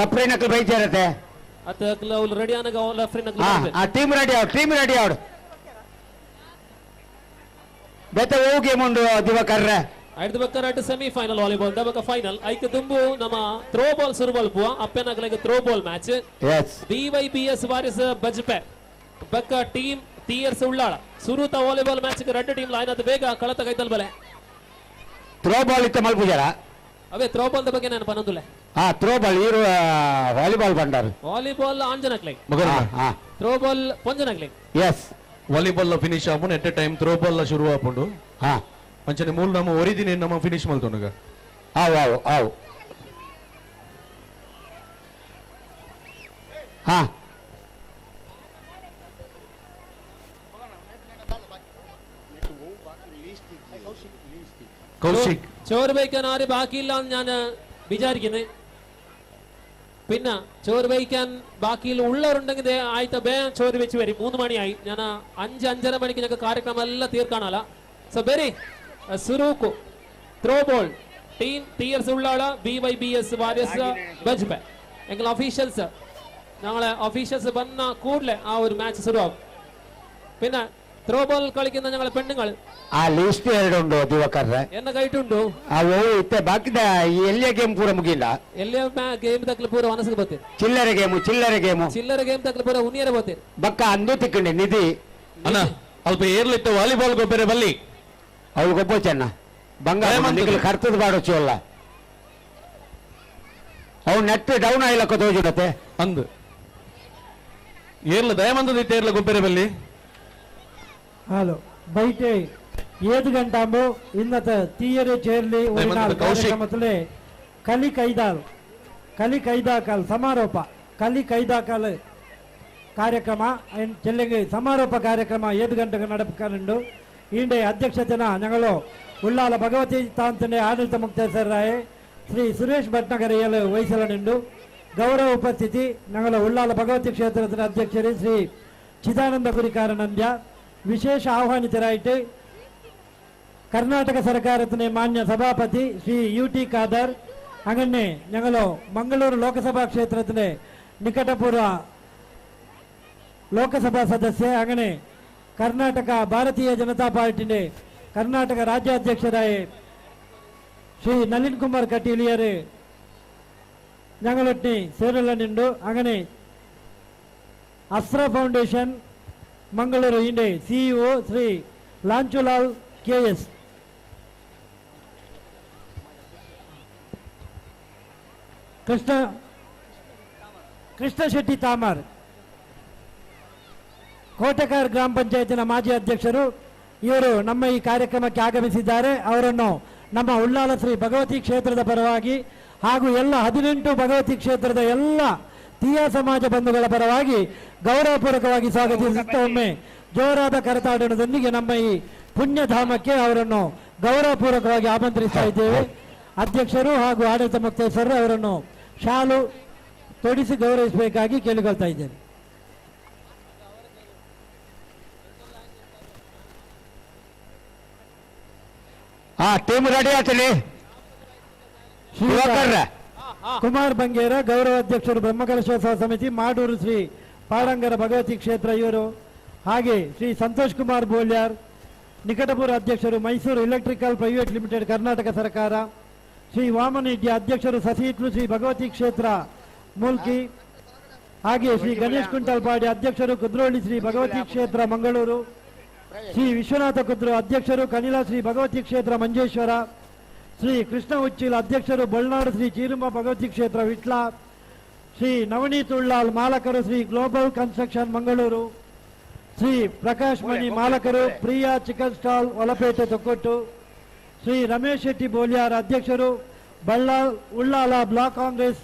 ರಫ್ರಿ ನಕಲ್ ಬೈಚಾರತ್ತೆ ಅತ್ತ ಅವಳು ರೆಡಿ ಆನಗ ರಫ್ರಿ ನಕಲ್ ಆ ಟೀಮ್ ರೆಡಿ ಆವ್, ಟೀಮ್ ರೆಡಿ ಆವ್. ಬೆತ್ತ ಓ ಗೇಮ್ ಉಂಡು ದಿವಾಕರ್ರೆ. ಐದು ಬಕ್ಕ ರಟ್ ಸೆಮಿ ಫೈನಲ್ ವಾಲಿಬಾಲ್ the ಬಕ್ಕ ಫೈನಲ್ ಐಕ ದುಂಬು ನಮ್ಮ ಥ್ರೋ ಬಾಲ್ ಸುರುಬಾಲ್ ಪುವ ಅಪ್ಪೆನಗಲಗೆ throw ball match. BYBS warriors Bajpe ಬಕ್ಕ ಟೀಮ್ ತೀಯರ್ಸ್ ಉಳ್ಳಾಳ ಸುರುತ ವಾಲಿಬಾಲ್ ಮ್ಯಾಚ್ ಎರಡು ಟೀಮ್ ಲೈನ್ ಅದು ಬೇಗ ಕಳತ ಕೈತಲ್ ಬಲೆ. ಥ್ರೋ ಬಾಲ್ ಇತ್ತ ಮಲ್ಪುಜಾರ ಅವೇ ಥ್ರೋ ಬಾಲ್ the ಬಗ್ಗೆ ನಾನು ಪನಂದುಲೆ. ಹಾ ಥ್ರೋ ಬಾಲ್ ಇರು ವಾಲಿಬಾಲ್ ಬಂಡಾರು ವಾಲಿಬಾಲ್ ಆಂಜನಕ್ಲೆ ಥ್ರೋ ಬಾಲ್ ಪೊಂಜನಕ್ಲೆ. ಎಸ್ ವಾಲಿಬಾಲ್ ಫಿನಿಶ್ ಆಪುಂಡು at a time throw ball ಶುರು ಆಪುಂಡು. ಹಾ ಅಂಚನೆ ಮೂಲ ನಮ್ಮ ಒರಿದಿನ ನಮ್ಮ ಫಿನಿಶ್ ಮಲ್ತೊಂಡುಗ. ಆವು ಆವು ಆವು ಹಾ കൗശിക് ചോറ് വയ്ക്കാൻ ആര് ബാക്കിയില്ല എന്ന് ഞാൻ വിചാരിക്കുന്നത്. പിന്നെ ചോറ് വയ്ക്കാൻ ബാക്കിയിൽ ഉള്ളവരുണ്ടെങ്കിൽ ആദ്യത്തെ വേഗം ചോറ് വെച്ച് വരും. 3 മണിയായി. ഞാൻ 5 5:30 മണിക്ക് ഞങ്ങൾക്ക് കാര്യക്രമം എല്ലാം തീർക്കാനല്ല. സോ വെരി സുറൂക്കു throw ball Team Theeyars Ullal B Y B S Warriors Bajpe. ಎಂಕಲ್ officials ഞങ്ങളെ ഒഫീഷ്യൽസ് വന്ന കൂടലെ ആ ഒരു മാച്ച് ശുരുവാകും. പിന്നെ ത്രോ ബോൾ കളിക്കുന്ന ഞങ്ങളെ പെണ്ണുങ്ങൾ ಆ ಲಿಸ್ಟ್ ಎರಡು ಉಂಡು ದಿವಾಕರ್ರೆ. ಎನ್ನ ಕೈಟುಂಡು ಆ ಓ ಇತ್ತೆ ಬಾಕಿದ ಈ ಎಲ್ಲಿಯ ಗೇಮ್ ಪೂರ ಮುಗಿಲ್ಲ. ಎಲ್ಲಿಯ ಗೇಮ್ ತಕ್ಲು ಪೂರ ಮನಸ್ಸಿಗೆ ಬರ್ತೇನೆ. ಚಿಲ್ಲರೆ ಗೇಮು, ಚಿಲ್ಲರೆ ಗೇಮು, ಚಿಲ್ಲರೆ ಗೇಮ್ ತಕ್ಲು ಪೂರ ಉನಿಯರೆ ಬರ್ತೇನೆ. ಬಕ್ಕ ಅಂದು ತಿಕ್ಕಂಡೆ ನಿಧಿ ಅಣ್ಣ ಅಲ್ಪ ಏರ್ಲಿತ್ತ ವಾಲಿಬಾಲ್ ಗೊಬ್ಬರ ಬಲ್ಲಿ ಅವಳು ಗೊಬ್ಬ ಚೆನ್ನ ಬಂಗಾರ ಕರ್ತದ ಬಾಡೋಚು ಅಲ್ಲ ಅವು ನೆಟ್ ಡೌನ್ ಆಯ್ಲಕ್ಕ ತೋಜುಡತೆ ಅಂದು ಏರ್ಲ ದಯಮಂದದ ಏರ್ಲ ಗೊಬ್ಬರ ಬಲ್ಲಿ. ಹಲೋ ಬೈಟೆ ಏದು ಗಂಟಾಂಬು ಇನ್ನತ ತೀಯರೆ ಚೇರ್ಲಿ ಒರಿನಾಲ್ ಕಾರ್ಯಕ್ರಮದಲ್ಲಿ ಕಲಿ ಕೈದಾಲ್ ಕಲಿ ಕೈದಾಕಲ್ ಸಮಾರೋಪ ಕಲಿ ಕೈದಾಕಲ್ ಕಾರ್ಯಕ್ರಮ ಚೆಲ್ಲಿಗೆ ಸಮಾರೋಪ ಕಾರ್ಯಕ್ರಮ ಏದು ಗಂಟೆಗೆ നടക്കുന്നുണ്ട്. ಈಂಡೆ ಅಧ್ಯಕ್ಷತೆನ ഞങ്ങളോ ಉಳ್ಳಾಲ ಭಗವತಿ ತಾಂತನೆ ಆಡಳಿತ ಮುಕ್ತೇಸರಾಯ ಶ್ರೀ ಸುರೇಶ್ ಭಟ್ನಗರ ವಹಿಸಲನುಂಡು. ಗೌರವ ಉಪಸ್ಥಿತಿ ഞങ്ങളെ ಉಳ್ಳಾಲ ಭಗವತಿ ಕ್ಷೇತ್ರದ ಅಧ್ಯಕ್ಷರು ಶ್ರೀ ಚಿದಾನಂದ ಗುರಿಕಾರನಂದ್ಯ. ವಿಶೇಷ ಆಹ್ವಾನಿತರಾಯಿತು ಕರ್ನಾಟಕ ಸರ್ಕಾರത്തിനെ ಮಾನ್ಯ ಸಭಾಪತಿ ಶ್ರೀ ಯು ಟಿ ಖಾದರ್. അങ്ങനെ ഞങ്ങളോ ಮಂಗಳೂರು ಲೋಕಸಭಾ ಕ್ಷೇತ್ರത്തിലെ ನಿಕಟಪೂರ್ವ ಲೋಕಸಭಾ ಸದಸ್ಯ അങ്ങനെ ಕರ್ನಾಟಕ ಭಾರತೀಯ ಜನತಾ ಪಾರ್ಟಿന്റെ ಕರ್ನಾಟಕ ರಾಜ್ಯಾಧ್ಯಕ್ಷರಾയ ಶ್ರೀ ನಳಿನ್ ಕುಮಾರ್ ಕಟೀಲಿಯರು ഞങ്ങളൊട്ടി ಸೇರಲನುಂಡು. അങ്ങനെ ಅಸ್ತ್ರ ಫೌಂಡೇಶನ್ ಮಂಗಳೂರು ಇಂಡೆ CEO Shri Lanchulal K S. Krishna Shetty Tamar Kotekar ಗ್ರಾಮ ಪಂಚಾಯತಿನ ಮಾಜಿ ಅಧ್ಯಕ್ಷರು ಇವರು ನಮ್ಮ ಈ ಕಾರ್ಯಕ್ರಮಕ್ಕೆ ಆಗಮಿಸಿದ್ದಾರೆ. ಅವರನ್ನು ನಮ್ಮ ಉಳ್ಳಾಲ ಶ್ರೀ ಭಗವತಿ ಕ್ಷೇತ್ರದ ಪರವಾಗಿ ಹಾಗೂ ಎಲ್ಲ 18 ಭಗವತಿ ಕ್ಷೇತ್ರದ ಎಲ್ಲ ತೀಯಾ ಸಮಾಜ ಬಂಧುಗಳ ಪರವಾಗಿ ಗೌರವಪೂರ್ವಕವಾಗಿ ಸ್ವಾಗತಿಸುತ್ತಾ ಒಮ್ಮೆ ಜೋರಾದ ಕರತಾಡನದೊಂದಿಗೆ ನಮ್ಮ ಈ ಪುಣ್ಯಧಾಮಕ್ಕೆ ಅವರನ್ನು ಗೌರವಪೂರ್ವಕವಾಗಿ ಆಮಂತ್ರಿಸ್ತಾ ಇದ್ದೇವೆ. ಅಧ್ಯಕ್ಷರು ಹಾಗೂ ಆಡಳಿತ ಮುಕ್ತೇಶ್ವರರು ಅವರನ್ನು ಶಾಲು ತೊಡಿಸಿ ಗೌರವಿಸಬೇಕಾಗಿ ಕೇಳಿಕೊಳ್ತಾ ಇದ್ದೇನೆ. ಟೀಮ್ ರೆಡಿ ಆಗ್ತದೆ. ಕುಮಾರ್ ಬಂಗೇರ ಗೌರವ ಅಧ್ಯಕ್ಷರು ಬ್ರಹ್ಮಕಲಶೋತ್ಸವ ಸಮಿತಿ ಮಾಡೂರು ಶ್ರೀ ಪಾಡಂಗರ ಭಗವತಿ ಕ್ಷೇತ್ರ ಇವರು, ಹಾಗೆ ಶ್ರೀ ಸಂತೋಷ್ ಕುಮಾರ್ ಬೋಲ್ಯಾರ್ ನಿಕಟಪುರ ಅಧ್ಯಕ್ಷರು Mysuru electrical private limited Karnataka ಸರ್ಕಾರ, ಶ್ರೀ ವಾಮನ ಇಡ್ಯ ಅಧ್ಯಕ್ಷರು ಸಸಿಹಿತ್ಲು ಶ್ರೀ ಭಗವತಿ ಕ್ಷೇತ್ರ ಮೂಲ್ಕಿ, ಹಾಗೆ ಶ್ರೀ ಗಣೇಶ್ ಕುಂಟಲ್ಪಾಡಿ ಅಧ್ಯಕ್ಷರು ಕುದ್ರೋಳಿ ಶ್ರೀ ಭಗವತಿ ಕ್ಷೇತ್ರ ಮಂಗಳೂರು, ಶ್ರೀ ವಿಶ್ವನಾಥ ಕುದ್ರು ಅಧ್ಯಕ್ಷರು ಕನಿಲ ಶ್ರೀ ಭಗವತಿ ಕ್ಷೇತ್ರ ಮಂಜೇಶ್ವರ, ಶ್ರೀ ಕೃಷ್ಣ ಉಚ್ಚಿಲ್ ಅಧ್ಯಕ್ಷರು ಬೊಳ್ನಾಡು ಶ್ರೀ ಚೀರುಂಬ ಭಗವತಿ ಕ್ಷೇತ್ರ ವಿಟ್ಲ, ಶ್ರೀ ನವನೀತ್ ಉಳ್ಳಾಲ್ ಮಾಲಕರು ಶ್ರೀ ಗ್ಲೋಬಲ್ ಕನ್ಸ್ಟ್ರಕ್ಷನ್ ಮಂಗಳೂರು, ಶ್ರೀ ಪ್ರಕಾಶ್ ಮಣಿ ಮಾಲಕರು ಪ್ರಿಯಾ ಚಿಕನ್ ಸ್ಟಾಲ್ ಹೊಲಪೇಟೆ ತೊಕ್ಕೊಟ್ಟು, ಶ್ರೀ ರಮೇಶ್ ಶೆಟ್ಟಿ ಬೋಲಿಯಾರ್ ಅಧ್ಯಕ್ಷರು ಬಳ್ಳಾಲ್ ಉಳ್ಳಾಲ ಬ್ಲಾಕ್ ಕಾಂಗ್ರೆಸ್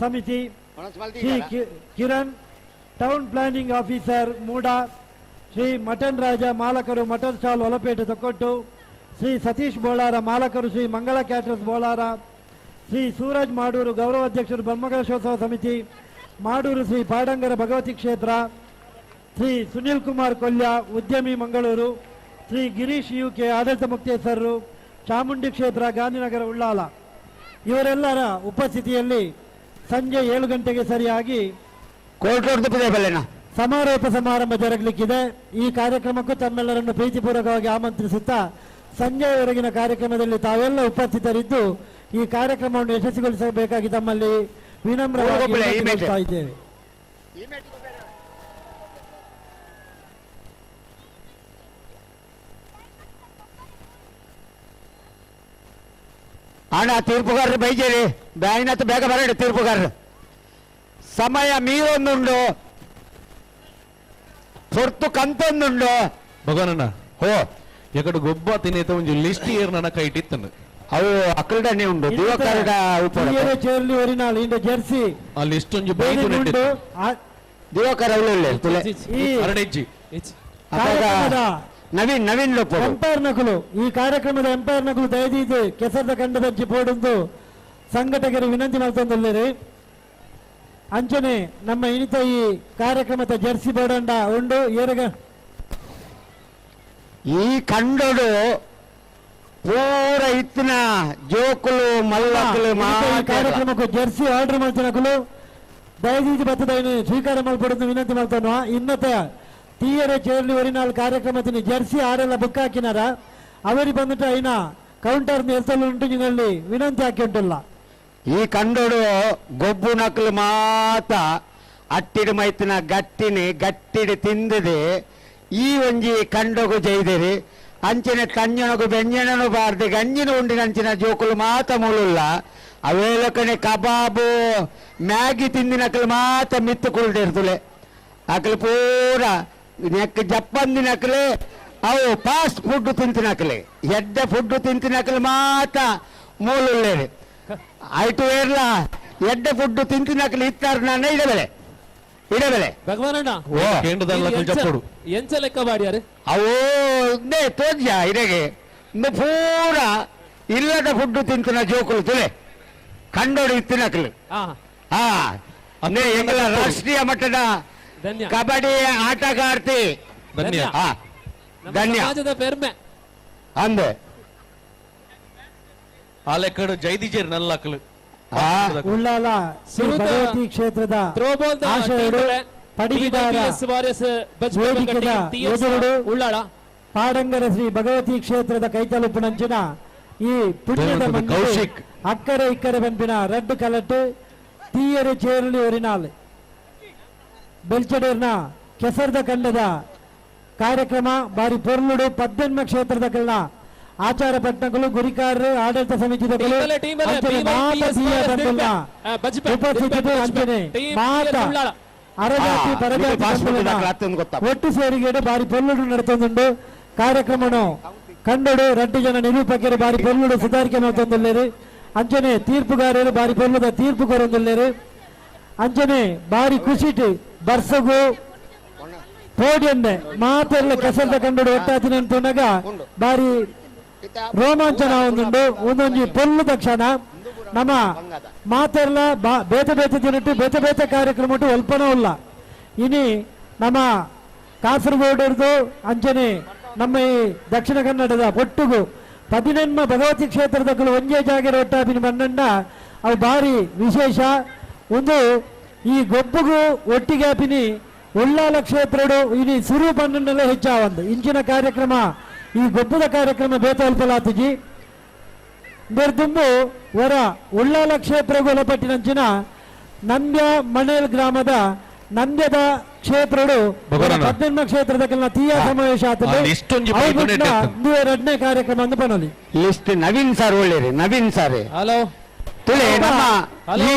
ಸಮಿತಿ, Shri Kiran town planning officer MUDA, Shri mutton Raja ಮಾಲಕರು ಮಟನ್ ಸ್ಟಾಲ್ ಹೊಲಪೇಟೆ ತೊಕ್ಕೊಟ್ಟು, ಶ್ರೀ ಸತೀಶ್ ಬೋಳಾರ ಮಾಲಕರು ಶ್ರೀ ಮಂಗಳ ಕ್ಯಾಟರ್ಸ್ ಬೋಳಾರ, ಶ್ರೀ ಸೂರಜ್ ಮಾಡೂರು ಗೌರವಾಧ್ಯಕ್ಷರು ಬ್ರಹ್ಮಕಲಶೋತ್ಸವ ಸಮಿತಿ ಮಾಡೂರು ಶ್ರೀ ಪಾಡಂಗರ ಭಗವತಿ ಕ್ಷೇತ್ರ, ಶ್ರೀ ಸುನಿಲ್ ಕುಮಾರ್ ಕೊಲ್ಯ ಉದ್ಯಮಿ ಮಂಗಳೂರು, ಶ್ರೀ ಗಿರೀಶ್ ಯು ಕೆ ಆಡಳಿತ ಮುಕ್ತೇಸರರು ಚಾಮುಂಡಿ ಕ್ಷೇತ್ರ ಗಾಂಧಿನಗರ ಉಳ್ಳಾಲ. ಇವರೆಲ್ಲರ ಉಪಸ್ಥಿತಿಯಲ್ಲಿ ಸಂಜೆ 7 ಗಂಟೆಗೆ ಸರಿಯಾಗಿ ಸಮಾರೋಪ ಸಮಾರಂಭ ಜರುಗಲಿಕ್ಕಿದೆ. ಈ ಕಾರ್ಯಕ್ರಮಕ್ಕೂ ತಮ್ಮೆಲ್ಲರನ್ನು ಪ್ರೀತಿಪೂರ್ವಕವಾಗಿ ಆಮಂತ್ರಿಸುತ್ತಾ ಸಂಜೆಯವರೆಗಿನ ಕಾರ್ಯಕ್ರಮದಲ್ಲಿ ತಾವೆಲ್ಲ ಉಪಸ್ಥಿತರಿದ್ದು ಈ ಕಾರ್ಯಕ್ರಮವನ್ನು ಯಶಸ್ವಿಗೊಳಿಸಬೇಕಾಗಿ ತಮ್ಮಲ್ಲಿ ವಿನಮ್ರವಾಗಿ ವಿನಂತಿಸುತ್ತಾ ಇದ್ದೇವೆ. ಅಣ್ಣ ತೀರ್ಪುಗಾರರು ಬೈಜೇರಿ ಬ್ಯಾಯಿನತ್ತ ಬೇಗ ಬರಡಿ ತೀರ್ಪುಗಾರರು. ಸಮಯ ಮೀರೊಂದುಂಡು, ಸೊರ್ತು ಕಂತೊಂದುಂಡು. ಭಗವಾನಣ್ಣ ಹೋ ಎಕಡೆ ಗೊಬ್ಬ ತಿನ್ನೇತ ಒಂಜಿ ಲಿಸ್ಟ್ ಏರ್ ನನ್ನ ಕೈಟಿತ್ತನು ಅವು ಅಕ್ಕಲ್ಡನೆ ಉಂಡು ದಿವಕರಡ ಉಪರ ಚೇರ್ಲಿ ಒರಿನಾಲ್ ಇಂದ ಜೆರ್ಸಿ ಆ ಲಿಸ್ಟ್ ಒಂಜಿ ಬೈದು ಉಂಡು ದಿವಕರ ಉಳ್ಳೆ ತುಲೆ ಅರಡೆಜ್ಜಿ ನವೀನ್ ನವೀನ್ ಲೋಪೋಡು ಎಂಪೈರ್ ನಕಲು ಈ ಕಾರ್ಯಕ್ರಮದ ಎಂಪೈರ್ ನಕಲು ದಯದೀದು ಕೆಸರದ ಕಂಡದಂಚಿ ಪೋಡುಂದು ಸಂಘಟಕರು ವಿನಂತಿ ಮಾಡ್ತಂದುಲ್ಲೇರಿ. ಅಂಚನೆ ನಮ್ಮ ಇನಿತ ಈ ಕಾರ್ಯಕ್ರಮದ ಜೆರ್ಸಿ ಬೋಡಂಡ ಉಂಡು ಏರಗ ಈ ಕಂಡೋಡು ಪೂರ ಇತ್ತಿನ ಜೋಕುಲು ಮಲ್ಲಕುಲು ಕಾರ್ಯಕ್ರಮಕ್ಕೆ ಜೆರ್ಸಿ ಆರ್ಡರ್ ಮಾಡ್ತಿನಕುಲು ದಯದೀತಿ ಬತ್ತದೈನು ಸ್ವೀಕಾರ ಮಲ್ಪಡುದು ವಿನಂತಿ ಮಾಡ್ತಾನು. ಇನ್ನತ ತೀಯರೆ ಚೇರ್ಲಿ ಒರಿನಾಲ್ ಕಾರ್ಯಕ್ರಮത്തിന് ಜೆರ್ಸಿ ಆರೆಲ್ಲ ಬುಕ್ ಹಾಕಿನಾರ ಅವರಿ ಬಂದಿಟ್ಟು ಐನ ಕೌಂಟರ್ ಎತ್ತಲು ಉಂಟು ನಿಮ್ಮಲ್ಲಿ ವಿನಂತಿ ಹಾಕಿ ಉಂಟಲ್ಲ. ಈ ಕಂಡೋಡು ಗೊಬ್ಬು ನಕಲು ಮಾತ ಅಟ್ಟಿಡು ಮೈತಿನ ಗಟ್ಟಿನಿ ಗಟ್ಟಿಡು ತಿಂದಿದೆ ಈ ಒಂಜಿ ಕಂಡೋಗು ಜೈದಿರಿ ಅಂಚಿನ ಕಂಜನಗು ಬೆಂಜನನು ಬಾರ್ದು ಗಂಜಿನ ಉಂಡಿನ ಅಂಚಿನ ಜೋಕುಲು ಮಾತ ಮೂಲುಲ್ಲ ಅವೇಲಕನೆ ಕಬಾಬು ಮ್ಯಾಗಿ ತಿಂದಿನಕಲು ಮಾತ ಮಿತ್ತು ಕುಲ್ದಿರ್ತುಲೆ ಅಕಲು ಪೂರ ನೆಕ್ ಜಪ್ಪಂದಿನಕಲೆ ಅವು ಫಾಸ್ಟ್ ಫುಡ್ ತಿಂತಿನಕಲೆ ಎಡ್ಡ ಫುಡ್ ತಿಂತಿನಕಲು ಮಾತ ಮೂಲುಲ್ಲೇರಿ ಆಯ್ತು ಏರ್ಲ ಎಡ್ಡ ಫುಡ್ ತಿಂತಿನಕಲು ಇತ್ತಾರು ನಾನು ಇಡಬೆಲೆ ಇಡಬೆಲೆ ಭಗವಾನಣ್ಣ ಎಂಚ ಲೆಕ್ಕ ಬಾಡಿಯಾರು ಅವು ತೋಜ ಇರೆಗೆ ಪೂರ ಇಲ್ಲದ ಫುಡ್ ತಿಂತಿನ ಜೋಕುಲು ತುಲೆ ಕಂಡೋಡು ಇತ್ತಿನಕಲು. ಹಾ ಎಂಗಲ ರಾಷ್ಟ್ರೀಯ ಮಟ್ಟದ ಕಬಡ್ಡಿ ಆಟಗಾರ್ತಿ ಧನ್ಯ ಧನ್ಯ ಪೆರ್ಮೆ ಅಂದೆ ಆ ಲೆಕ್ಕಡು ಜೈದಿಜೇರ್ ನಲ್ಲಕಲು ಉಳ್ಳಾಲ ಶ್ರೀ ಭಗವತಿ ಕ್ಷೇತ್ರದ ಆಶಯರು ಪಡಿಬಿದಾರ ವೇದಿಕೆದ ಎದುರುಡು ಪಾಡಂಗರ ಶ್ರೀ ಭಗವತಿ ಕ್ಷೇತ್ರದ ಕೈತಲುಪುನಂಚಿನ ಈ ಪುಣ್ಯದ ಮಣ್ಣಿಗೆ ಅಕ್ಕರೆ ಇಕ್ಕರೆ ಬಂಪಿನ ರಡ್ಡು ಕಲಟ್ಟು ತೀಯರು ಚೇರಲಿ ಒರಿನಾಲ್ ಬೆಲ್ಚಡೇರ್ನ ಕೆಸರ್ದ ಕಂಡದ ಕಾರ್ಯಕ್ರಮ ಬಾರಿ ಪೊರ್ಲುಡು ಪದ್ದೆನ್ಮ ಕ್ಷೇತ್ರದ ಕಲ್ಲ ಆಚಾರ ಪಟ್ಟಣಗಳು ಗುರಿಕಾರರು ಆಡಳಿತ ಸಮಿತಿದಗಳು ಉಪಸ್ಥಿತರು ಅಂಚನೆ ಮಾತ ಅರಜಾತಿ ಪರಜಾತಿ ಒಟ್ಟು ಸೇರಿಗೆಡು ಬಾರಿ ಪೊರ್ಲುಡು ನಡತೊಂದುಂಡು ಕಾರ್ಯಕ್ರಮನು ಕಂಡಡು ರಡ್ಡು ಜನ ನಿರೂಪಕರು ಬಾರಿ ಪೊರ್ಲುಡು ಸುಧಾರಿಕೆ ಮಾಡ್ತೊಂದುಲ್ಲೇರು ಅಂಚನೆ ತೀರ್ಪುಗಾರರು ಬಾರಿ ಪೊರ್ಲುದ ತೀರ್ಪು ಕೊರೊಂದುಲ್ಲೇರು ಅಂಚನೆ ಬಾರಿ ಖುಷಿಟ್ ಬರ್ಸಗು ಪೋಡಿಯಂದೆ ಮಾತೆಲ್ಲ ಕೆಸರ್ದ ಕಂಡಡು ಒಟ್ಟಾತಿನ ಅಂತುನಗ ಬಾರಿ ರೋಮಾಂಚನ ಒಂದುಂಡು ಒಂದೊಂಜಿ ಪೊರ್ಲುದ ಕ್ಷಣ ನಮ್ಮ ಮಾತೆಲ್ಲ ಬೇತೆ ಬೇತೆ ದಿನಟ್ಟು ಬೇತೆ ಬೇತೆ ಕಾರ್ಯಕ್ರಮ ಉಂಟು ಒಲ್ಪನ ಉಲ್ಲ ಇನಿ ನಮ್ಮ ಕಾಸರಗೋಡರ್ದು ಅಂಚನೆ ನಮ್ಮ ಈ ದಕ್ಷಿಣ ಕನ್ನಡದ ಒಟ್ಟುಗು ಪದಿನೆನ್ಮ ಭಗವತಿ ಕ್ಷೇತ್ರದ ಒಂಜೇ ಜಾಗರ ಒಟ್ಟಾಪಿನ ಬನ್ನಂಡ ಅವು ಭಾರಿ ವಿಶೇಷ. ಒಂದು ಈ ಗೊಬ್ಬುಗು ಒಟ್ಟಿಗೆ ಆಪಿನಿ ಉಳ್ಳಾಲ ಕ್ಷೇತ್ರಡು ಇನಿ ಸುರು ಬನ್ನಂಡಲೇ ಹೆಚ್ಚಾವಂದು ಇಂಚಿನ ಕಾರ್ಯಕ್ರಮ ಈ ಗೊಬ್ಬದ ಕಾರ್ಯಕ್ರಮ ಬೇತ ಅಲ್ಪಲಾತಿಜಿ ದುಂಬು ವರ ಉಳ್ಳಾಲ ಕ್ಷೇತ್ರಗೂ ಒಳಪಟ್ಟಿನಂಚಿನ ನಂದ್ಯ ಮಣೇಲ್ ಗ್ರಾಮದ ನಂದ್ಯದ ಕ್ಷೇತ್ರಡು ಪದ್ನೆನ್ಮ ಕ್ಷೇತ್ರದ ಕೆಲನ ತೀಯ ಸಮಾವೇಶ ಎರಡನೇ ಕಾರ್ಯಕ್ರಮ ಅಂದು ಬನ್ನಲಿ ಲಿಸ್ಟ್ ನವೀನ್ ಸರ್ ಒಳ್ಳೇರಿ ನವೀನ್ ಸರ್ ಹಲೋ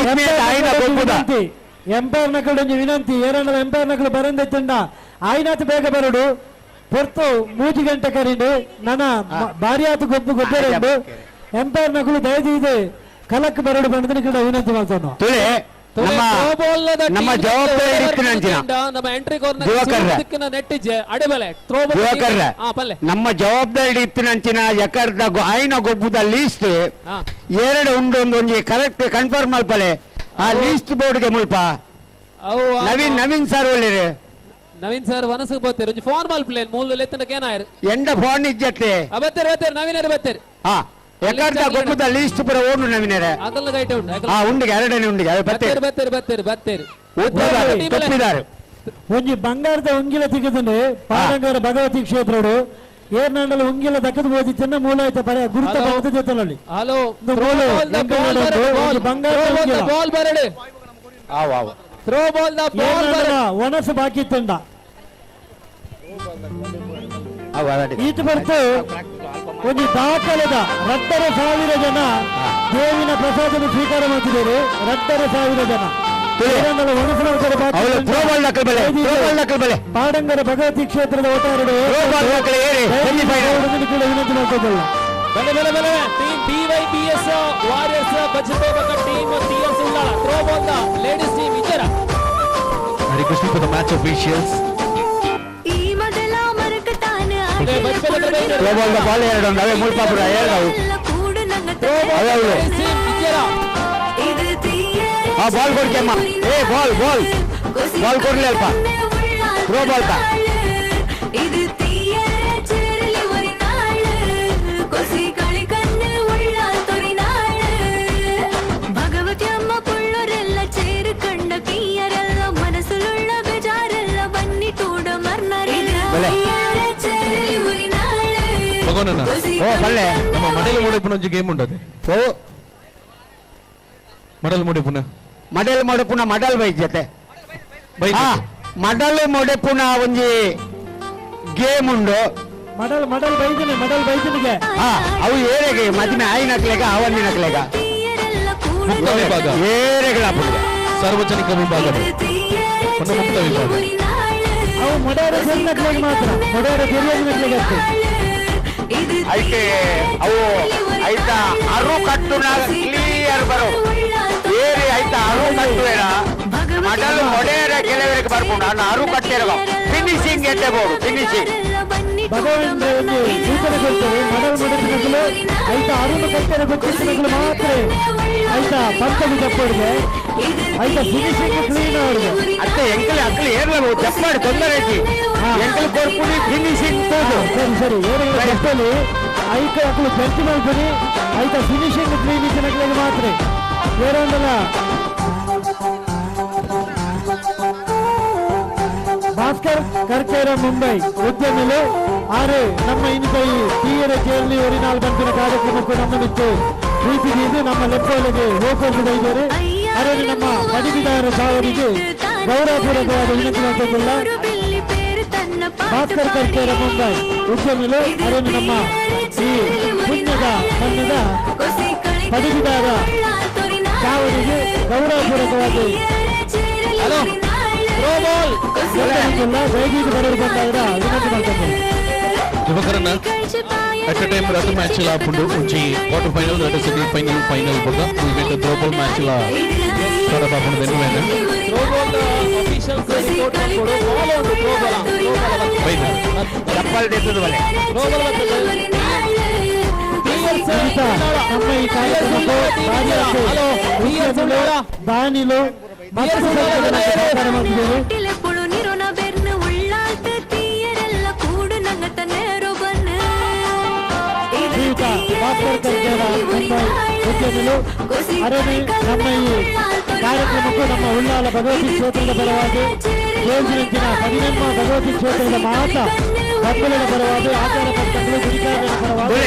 ಎಂಪೈರ್ ನಕಲು ಒಂಜಿ ವಿನಂತಿ ಏರಣ್ಣದ ಎಂಪೈರ್ ನಕಲು ಬರಂದೆತ್ತಂಡ ಆಯ್ನಾತ್ ಬೇಗ ಬರಡು ಪೊರ್ತು ಮೂಜಿ ಗಂಟೆ ಕರಿಂಡು ನನ್ನ ಭಾರಿಯಾತು ಗೊಬ್ಬು ಗೊಬ್ಬರ ಎಂಪೈರ್ ನಕಲು ದಯದೀದೆ ಕಲಕ್ ಬರಡು ಬಂದ್ರೆ ಕೂಡ ವಿನಂತಿ ಮಾಡ್ತಾನು. ನಮ್ಮ ಜವಾಬ್ದಾರಿ ನಮ್ಮ ಜವಾಬ್ದಾರಿ ಇತ್ತಿನಂಚಿನ ಯಕರ್ದ ಆಯ್ನ ಗೊಬ್ಬುದ ಲೀಸ್ಟ್ ಎರಡು ಉಂಡು ಒಂಜಿ ಕರೆಕ್ಟ್ ಕನ್ಫರ್ಮ್ ಮಲ್ಪಲೆ ಆ ಲೀಸ್ಟ್ ಬೋರ್ಡ್ಗೆ ಮುಲ್ಪ ನವೀನ್ ನವೀನ್ ಸರ್ ಒಳ್ಳೆರು ನವೀನ್ ಸರ್ ವನಸು ಬೋತೇರು ಒಂಜಿ ಫೋನ್ ಮಲ್ಪಲೆ ಮೂಲ ಲೆತ್ತನ ಕೇನಾಯರ್ ಎಂಡ ಫೋನ್ ಇಜ್ಜತ್ತೆ ಬತ್ತೇರು ಬತ್ತೇರು ನವೀನರು ಬತ್ತೇರು. ಹಾ ಎಕರ್ದ ಗೊಬ್ಬುದ ಲೀಸ್ಟ್ ಪೂರ ಓಡು ನವೀನರೇ ಅದಲ್ಲ ಗೈಟ್ ಉಂಟು. ಹಾ ಉಂಡಿಗೆ ಎರಡನೇ ಉಂಡಿಗೆ ಬತ್ತೇರು ಬತ್ತೇರು ಬತ್ತೇರು ಬತ್ತೇರು ತಪ್ಪಿದಾರೆ. ಒಂಜಿ ಬಂಗಾರದ ಉಂಗಿಲ ತಿಗದಂಡೆ ಪಾರಂಗರ ಭಗವತಿ ಕ್ಷೇತ್ರಡು ಏರ್ನಾಂಡಲ ಉಂಗಿಲ ದಕ್ಕದ ಓದಿತ್ತನ್ನ ಮೂಲ ಆಯ್ತ ಪರ ಗುರುತ ಬಂದ ಜೊತೆನಲ್ಲಿ ಹಲೋ ಬಂಗಾರದ ಉಂಗಿಲ ಬಾಲ್ ಬರಡು ಥ್ರೋ ಬಾಲ್ the ball ಬರಡು ಒಣಸು ಬಾಕಿ ತಂಡ ಈತ ಬರ್ತು ಒಂದು ದಾಖಲೆದ 2,500 ಜನ ದೇವಿನ ಪ್ರಸಾದವನ್ನು ಸ್ವೀಕಾರ ಮಾಡ್ತಿದ್ದಾರೆ. 2,500 ಜನ ಪಾಡಂಗರ ಭಗವತಿ ಕ್ಷೇತ್ರದ ಒಟ್ಟಾರೆ ವಿನಂತಿ ಮಾಡ್ತಿದ್ದಲ್ಲ. ಬಲೆ ಬಲೆ ಬಲೆ ಟೀಮ್ ಬಿವೈಪಿಎಸ್ ವಾರಿಯರ್ಸ್ ಬಜಪೆ ಬಕ team TS Ullal throw ball the ladies team ಇಜರ. Hare Krishna for the match officials. ಈ ಮೊದಲ ಮರಕತಾನ ಥ್ರೋ ಬಾಲ್ the ball ಎರಡು ಅವೇ ಮುಲ್ಪಾಪುರ ಎರಡು ಆ ಬಾಲ್ ಕೊಡ್ಕೆಮ್ಮ ಏ ಬಾಲ್ ಬಾಲ್ ಬಾಲ್ ಕೊಡ್ಲಿ ಅಲ್ಪ ಥ್ರೋ ಬಾಲ್ ತಾ ಇದು ತೀಯರ ಚೇರಲಿ ஒரு நாள் கொசி களி ಭಗವನನ ಓ ಪಲ್ಲೆ ನಮ್ಮ ಮಡಲ್ ಮೂಡೆಪುನ ಒಂಜಿ ಗೇಮ್ ಉಂಟದೆ. ಓ ಮಡಲ್ ಮೂಡೆಪುನ ಮಡಲ್ ಮೊಡೆಪುನ ಮಡಲ್ ಬೈಜತೆ. ಮಡಲ್ ಮೊಡೆಪುನ ಒಂಜಿ ಗೇಮ್ ಉಂಡು. ಮಡಲ್ ಮಡಲ್ ಬೈದಿನಿ ಮಡಲ್ ಬೈದಿನಿಗೆ. ಅವು ಏರೆಗೆ ಮದಿಮೆ ಆಯಿನಕ್ಲೆಗ ಅವನ್ನಿನಕ್ಲೆಗ ಮುಕ್ತ ವಿಭಾಗ ಏರೆಗಳ ಸಾರ್ವಜನಿಕ ವಿಭಾಗ ಒಂದು ಮುಕ್ತ ವಿಭಾಗ. ಅವು ಮೊಡೇರ ಸೇರಿನಕ್ಲೆಗೆ ಮಾತ್ರ, ಮೊಡೇರ ತೆರಿಯನಕ್ಲೆಗೆ ಅಷ್ಟೇ. ಐತೆ ಅವು ಐತ ಅರು ಕಟ್ಟುನ ಕ್ಲಿಯರ್ ಬರೋ ಏರಿ ಐತ ಅರು ಕಟ್ಟುವೇರ ಮಡಲ್ ಮೊಡೇರ ಕೆಲವರಿಗೆ ಬರ್ಕೊಂಡು ಅನ್ನ ಅರು ಕಟ್ಟಿರುವ ಫಿನಿಶಿಂಗ್ ಎಟ್ಟಬಹುದು ಫಿನಿಶಿಂಗ್. ಭಗವಂತ ಒಂದು ಸೂಚನೆ ಕೊಡ್ತೇವೆ, ಮಡಲ್ ಮೊಡೆಪಿನಗಳು ಐತ ಅರುಣ ಕಟ್ಟೆರ ಗೊತ್ತಿಸಿನಗಳು ಮಾತ್ರ ಐತ ಪಂಚಮಿ ತಪ್ಪಡಿಗೆ ಐತ ಫಿನಿಶಿಂಗ್ ಕ್ಲೀನ್ ಅವರಿಗೆ. ಅತ್ತೆ ಎಂಕಲ್ ಅಕ್ಕಲು ಏರ್ಲ ಚಪ್ಪಾಡಿ ತೊಂದರೆ ಐತಿ ಎಂಕಲ್ ಕೊರ್ಪುಡಿ ಫಿನಿಶಿಂಗ್ ತೋದು. ಸರಿ ಸರಿ ಏರಿಗಳ ತಪ್ಪಲಿ ಐತ ಅಕ್ಕಲು ಚರ್ಚೆ ಮಾಡ್ತೀನಿ ಐತ ಫಿನಿಶಿಂಗ್ ಕ್ಲೀನ್ ಇದ್ದಿನಗಳಿಗೆ ಮಾತ್ರ ಏರೋಂದಲ್ಲ. ಭಾಸ್ಕರ್ ಕರ್ಕೇರ ಮುಂಬೈ ಉದ್ಯಮಿಲು ಆರು ನಮ್ಮ ಇನ್ನಿತ ಈ ತೀಯರ ಚೇರ್ಲಿ ಒರಿನಾಲ್ ಬಂತಿನ ಕಾರ್ಯಕ್ರಮಕ್ಕೂ ನಮ್ಮನಿತ್ತು ಪ್ರೀತಿಗೆ ನಮ್ಮ ಲೆಪ್ಪೊಳಗೆ ಹೋಗಿಕೊಂಡು ಇದ್ದಾರೆ. ಅರೆ ನಮ್ಮ ಪಡಿಬಿದಾರ ಸಾವರಿಗೆ ಗೌರವಪೂರ್ವಕವಾದ ವಿನಂತಿ ಮಾಡಿಕೊಳ್ಳ. ಭಾಸ್ಕರ್ ಕರ್ಕೇರ ಮುಂಬೈ ಉದ್ಯಮಿಲು ಅರೆ ನಮ್ಮ ಈ ಪುಣ್ಯದ ಮಣ್ಣಿನ ಪಡಿಬಿದಾರ ಸಾವರಿಗೆ ಗೌರವಪೂರ್ವಕವಾಗಿ ದಯವಿಟ್ಟು ಬರೋರು ಬಂದಾಗ ವಿನಂತಿ ಮಾಡ್ಕೊಂಡು. ಯುವಕರನ್ನ ಅಟ್ ಎ ಟೈಮ್ ರದ್ದು ಮ್ಯಾಚ್ ಲ ಆಪುಂಡು. ಒಂಜಿ ಕ್ವಾರ್ಟರ್ ಫೈನಲ್ ರಡ್ಡ್ ಸೆಮಿ ಫೈನಲ್ ಫೈನಲ್ ಬೊಕ್ಕ ಇವೆಂಟ್ ಥ್ರೋಬಾಲ್ ಮ್ಯಾಚ್ ಲ ಸ್ಟಾರ್ಟ್ ಆಪುಂಡು. ಬೆನ್ನುವೇನ ಅಫಿಷಿಯಲ್ಸ್ ರಿಪೋರ್ಟ್ ಕೊಡು ಬಾಲ್ ಉಂಟು ಥ್ರೋಬಾಲ್ ಬೈದ ಚಪ್ಪಲ್ ತೆಗೆದು ಬಲೆ ಥ್ರೋಬಾಲ್ ಬರ್ತದೆ. ನಮ್ಮ ಈ ಕಾರ್ಯಕ್ರಮಕ್ಕೆ ದಾನಿಲು ಮತ್ತು ಸಹಕಾರ ಮಾಡ್ತಿದ್ದೇವೆ. ಶ್ರೀಯುತ ಭಾಸ್ಕರ್ ಕರ್ಕೇರ ಮುಂಬೈ ಉದ್ಯಮಿಲು ಅರಮೆ ನಮ್ಮ ಈ ಕಾರ್ಯಕ್ರಮಕ್ಕೂ ನಮ್ಮ ಉಳ್ಳಾಲ ಭಗವತಿ ಕ್ಷೇತ್ರದ ಪರವಾಗಿ ಯೋಜನೆಂಚಿನ ಪದಿನೆಮ್ಮ ಭಗವತಿ ಕ್ಷೇತ್ರದ ಮಾತ ಭಕ್ತುಗಳ ಪರವಾಗಿ ಆಚಾರ ಪಂಥಗಳು ಗುಡಿಕಾರರ ಪರವಾಗಿ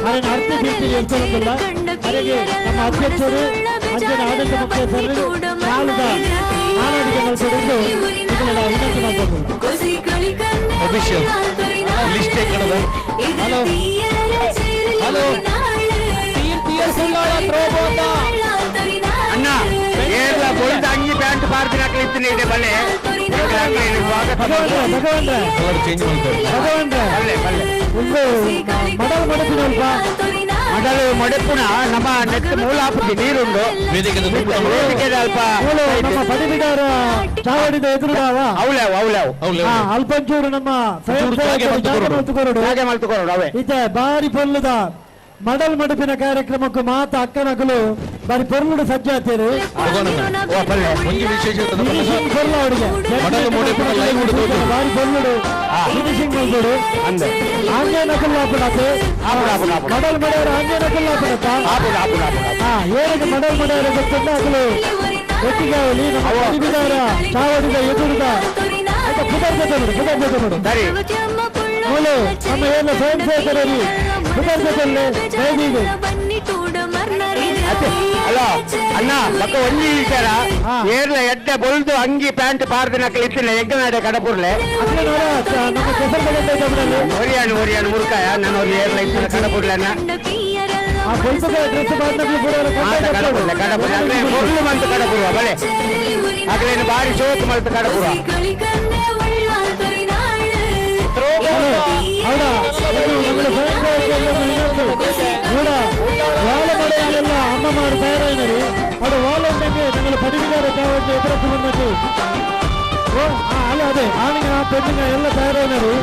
ಅದನ್ನು ಅರ್ಥ ಬಿಡ್ತೀರಿ ಎಲ್ಕೊಳ್ಳೋದಿಲ್ಲ. ಹಾಗೆ ನಮ್ಮ ಅಧ್ಯಕ್ಷರು ಅಂಜನ ಆಡಳಿತ ಮುಖ್ಯಸ್ಥರು ಕಾಲದ ಮಾನಾಡಿಗೆ ಮಲ್ಪಡೆಂದು ನಿಮ್ಮನ್ನ ವಿನಂತಿ ಮಾಡ್ಕೊಂಡು. ಅಫಿಷಿಯಲ್ ಲಿಸ್ಟ್ ಕಡದ ಹಲೋ ಹಲೋ ಅಣ್ಣ ಏರ್ಲ ಬೊಳ್ದ ಅಂಗಿ ಪ್ಯಾಂಟ್ ಪಾರ್ದಿನ ಇತ್ತು ಇದೆ ಬಲ್ಲೆ ಸ್ವಾಗತ. ಭಗವಂತ ಕಲರ್ ಚೇಂಜ್ ಮಾಡ್ತಾರೆ. ಭಗವಂತ ಬಲ್ಲೆ ಬಲ್ಲೆ ಒಂದು ಮಡಲ್ ಮಡಪಿನಲ್ಪ ಮಡಲು ಮೊಡೆಪುನ ನಮ್ಮ ನೆಟ್ ಮೂಲ ಆಪುಜಿ ನೀರುಂಡು ವೇದಿಕೆ ವೇದಿಕೆ ಅಲ್ಪ ಮೂಲ ನಮ್ಮ ಪಡಿಬಿಡಾರ ಚಾವಡಿದ ಎದುರುಡಾವ ಅವಲ್ಯಾವು ಅವಲ್ಯಾವು ಅಲ್ಪಂಚೂರು ನಮ್ಮ ಸ್ವಯಂ ಸೇವಕರು ಜಾಗ ಮಲ್ತುಕೊರಡು. ಜಾಗೆ ಮಲ್ತುಕೊರಡು ಅವೇ. ಇತ್ತೆ ಬಾರಿ ಪೊಲ್ಲುದ ಮಡಲ್ ಮಡಪಿನ ಕಾರ್ಯಕ್ರಮಕ್ಕೂ ಮಾತ ಅಕ್ಕನಕಲು ಬಾರಿ ಪೊರ್ಲುಡು ಸಜ್ಜಾತೇರು. ಒಂಜಿ ವಿಶೇಷ ಫಿನಿಶಿಂಗ್ ಪೊರ್ಲ ಅವರಿಗೆ ಮಡಲು ಮೊಡೆಪುನ ಲೈವ್ ಉಂಡು. ಬಾರಿ ಪೊರ್ಲುಡು ಫಿನಿಶಿಂಗ್ ಮಲ್ಪೊಡು. ಆಂಜೆ ನಕಲ್ ಆಪುಡತೆ ಮಡಲ್ ಮಡೆಯವರು ಆಂಜೆ ನಕಲ್ ಆಪುಡತ್ತ ಏರಿಗೆ ಮಡಲ್ ಮಡೆಯವರ ಗೊತ್ತುಂಡ ಅಕಲು ಒಟ್ಟಿಗೆ ಅವಲಿ ನಮ್ಮ ಪಡಿಬಿಡಾರ ಚಾವಡಿದ ಎದುರುದ ಆಯ್ತಾ ಪುದರ್ ಜೊತೆ ಪುದರ್ ಜೊತೆ ನೋಡು. ಸರಿ ಮೂಲು ನಮ್ಮ ಎಲ್ಲ ಸ್ವಯಂ ಸೇವಕರಲ್ಲಿ ಪುದರ್ ಜೊತೆ ದಯವಿಟ್ಟು. ಅಲ್ಲ ಅಣ್ಣ ಮಕ್ಕ ಒಂಜಿ ವಿಚಾರ ಏರ್ಲ ಎಡ್ಡೆ ಬೊಲ್ದು ಅಂಗಿ ಪ್ಯಾಂಟ್ ಪಾರ್ದಿನ ಇತ್ತಿಲ್ಲ ಎಂಕನಾಡೆ ಕಡಪುರ್ಲೆ ನಮ್ಮ ಕೆಸರು ಒರಿಯಾಣು ಒರಿಯಾಣು ಮುರುಕಾಯ ನಾನು ಒಂದು ಏರ್ಲ ಇತ್ತಿನ ಕಡಪುರ್ಲೆ ಅಣ್ಣ ಆ ಬೊಲ್ತದ ಡ್ರೆಸ್ ಬಾರ್ನಕ್ಲು ಪೂರ ಮಾತ ಕಡಪುರ್ಲೆ ಕಡಪುರ್ಲೆ ಅಂದ್ರೆ ಬೊಲ್ಲು ಮಂತ್ ಕಡಪುರ್ವ ಬಲೆ ಅಗಲೇನು ಬಾರಿ ಶೋಕ್ ಮಲ್ತ್ ಕಡಪುರ್ವ. ಹೌದಾ ನಮ್ಮ ಸ್ವಯಂ ಸೇವಕರಲ್ಲಿ ಕೂಡ ವಾಲ ಮಡೆಯಲ್ಲೆಲ್ಲ ಅಮ್ಮಮಾರು ತಯಾರಾಗಿದ್ದಾರೆ. ಅದು ವಾಲೊಂದಿಗೆ ഞങ്ങൾ ಪಡಿಬಿಡಾರ ಚಾವಡಿ ಎದುರಕ್ಕೆ ಬಂದದ್ದು. ಅಲ್ಲ ಅದೇ ಆಣಿನ ಪೆಣ್ಣಿನ ಎಲ್ಲ ತಯಾರಾಗಿದ್ದಾರೆ.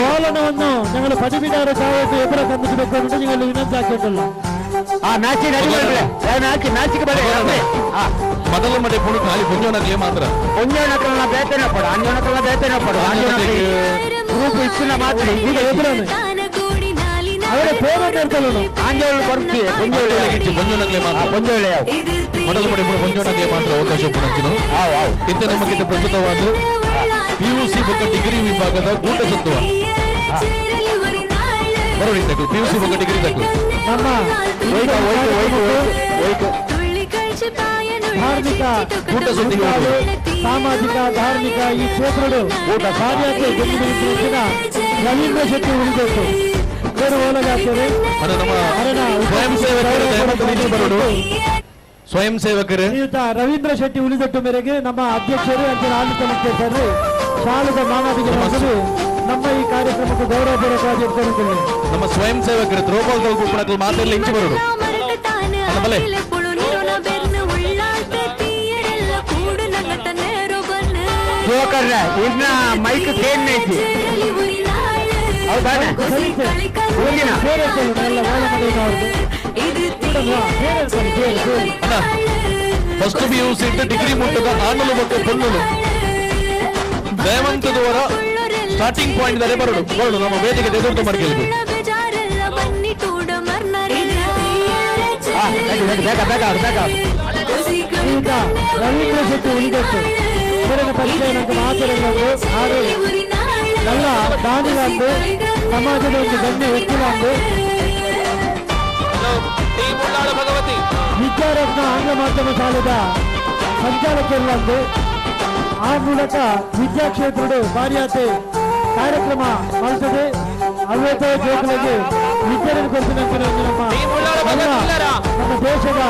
ವಾಲನವನ್ನು ഞങ്ങൾ ಪಡಿಬಿಡಾರ ಚಾವಡಿ ಎದುರ ಕಂದಿಸಬೇಕು ಅಂತ നിങ്ങൾ ವಿನಂತಿ ಹಾಕಿದ್ದಲ್ಲ. ಆ ಮ್ಯಾಚ್ ಮ್ಯಾಚ್ ಮ್ಯಾಚಿಗೆ ಬಲೆ ಮೊದಲ ಮಡೆ ಪುಣ ಖಾಲಿ ಪುಂಜೋನಕ್ಲೆ ಮಾತ್ರ. ಪುಂಜೋನಕ್ರಲ್ಲ ಬೇತೇನೆ ಪಡು ಅಂಜೋನಕ್ರಲ್ಲ ಬೇತೇನೆ ಪಡು ಅಂಜೋನಕ್ಲೆ ಗ್ರೂಪ್ ಇತ್ತಿನ ಮಾತ್ರ ಈಗ ಎದುರನೆ ಅವರ ಫೋನ್ ಇರ್ತಲ್ಲ ಆಂಜೋಳು ಬರ್ತಿ ಪುಂಜೋಳು ಪುಂಜೋನಕ್ಲೆ ಮಾತ್ರ ಪುಂಜೋಳೆ ಮೊದಲ ಮಡೆ ಪುಣ ಪುಂಜೋನಕ್ಲೆ ಮಾತ್ರ ಅವಕಾಶ ಪುಣಂಚಿನ ಇತ್ತ ನಮಗಿಂತ ಪ್ರಸ್ತುತವಾದ ಪಿಯುಸಿ ಬೊಕ್ಕ ಡಿಗ್ರಿ ವಿಭಾಗದ ಕೂಟ ಸತ್ವ. ಬರೋಡಿ ತಗು ಪಿ ಯು ಸಿ ಬೊಕ್ಕ ಡಿಗ್ರಿ ತಗು. ನಮ್ಮ ಧಾರ್ಮಿಕ ಊಟ ಸುದ್ದಿಗೆ ಹೋಗುದು. ಸಾಮಾಜಿಕ ಧಾರ್ಮಿಕ ಈ ಕ್ಷೇತ್ರಡು ಕಾರ್ಯಕ್ಕೆ ಬೆಂಬಲಿಸಿದ ರವೀಂದ್ರ ಶೆಟ್ಟಿ ಉಳಿಬೇಕು ಬೇರೆ ಓಲಗಾಗ್ತದೆ. ಅದು ನಮ್ಮ ಸ್ವಯಂ ಸೇವಕರು ದಯಮಾಡಿ ನಿಂತು ಬರೋಡು. ಸ್ವಯಂ ಸೇವಕರು ಶ್ರೀಯುತ ರವೀಂದ್ರ ಶೆಟ್ಟಿ ಉಳಿದಟ್ಟು ಮೇರೆಗೆ ನಮ್ಮ ಅಧ್ಯಕ್ಷರು ಅಂತ ಆಡಳಿತ ಮುಖ್ಯಸ್ಥರು ಶಾಲೆದ ಮಾನಾದಿಗೆ ನಡೆಸಲು ನಮ್ಮ ಈ ಕಾರ್ಯಕ್ರಮಕ್ಕೆ ಗೌರವಪೂರ್ವಕವಾಗಿ ಇಟ್ಕೊಂಡಿದ್ದೇವೆ. ನಮ್ಮ ಸ್ವಯಂ ಸೇವಕರು ಥ್ರೋಬಾಲ್ ತಗು ಮಾತೆಲ್ಲ ಇಂಚು ಬರೋಡು. ಅಲ್ಲ ಬಲೆ. ಜೋಕರ್ರ ಇನ್ನ ಮೈಕ್ ಕೇನ್ ಐತಿ ಹೌದಾನೆ? ಹೋಗಿನ? First P U C degree ಮುಟ್ಟದ ಆನಲು ಮತ್ತು ಪೊನ್ನುಲು ದಯವಂತದವರ ಸ್ಟಾರ್ಟಿಂಗ್ ಪಾಯಿಂಟ್ ದರೆ ಬರೋಡು ಬರೋಡು ನಮ್ಮ ವೇದಿಕೆ ಎದುರು ಮಾಡ್ಕೇಳ್ಬೇಕು. ಬೇಗ ಬೇಗ ಬೇಗ. ಶ್ರೀಯುತ ರವೀಂದ್ರ ಶೆಟ್ಟಿ ಉಳಿದಟ್ಟು ಇವರನ್ನ ಪರಿಚಯ ನಮ್ಮ ಮಾತುಗಳು ಹಾಗೂ ಎಲ್ಲ ದಾನಿಗಳಂದು ಸಮಾಜದ ಒಂದು ಗಣ್ಯ ವ್ಯಕ್ತಿಗಳಂದು ವಿದ್ಯಾರತ್ನ ಆಂಗ್ಲ ಮಾಧ್ಯಮ ಶಾಲೆದ ಸಂಚಾಲಕರುಗಳಂದು ಆ ಮೂಲಕ ವಿದ್ಯಾಕ್ಷೇತ್ರದ ಭಾರಿಯಾತೆ ಕಾರ್ಯಕ್ರಮ ಮಾಡ್ತದೆ. ಅವತ್ತು ಜೋಕುಗಳಿಗೆ ವಿದ್ಯೆಯನ್ನು ಕೊಡ್ತೀನಿ ನಮ್ಮ ನಮ್ಮ ದೇಶದ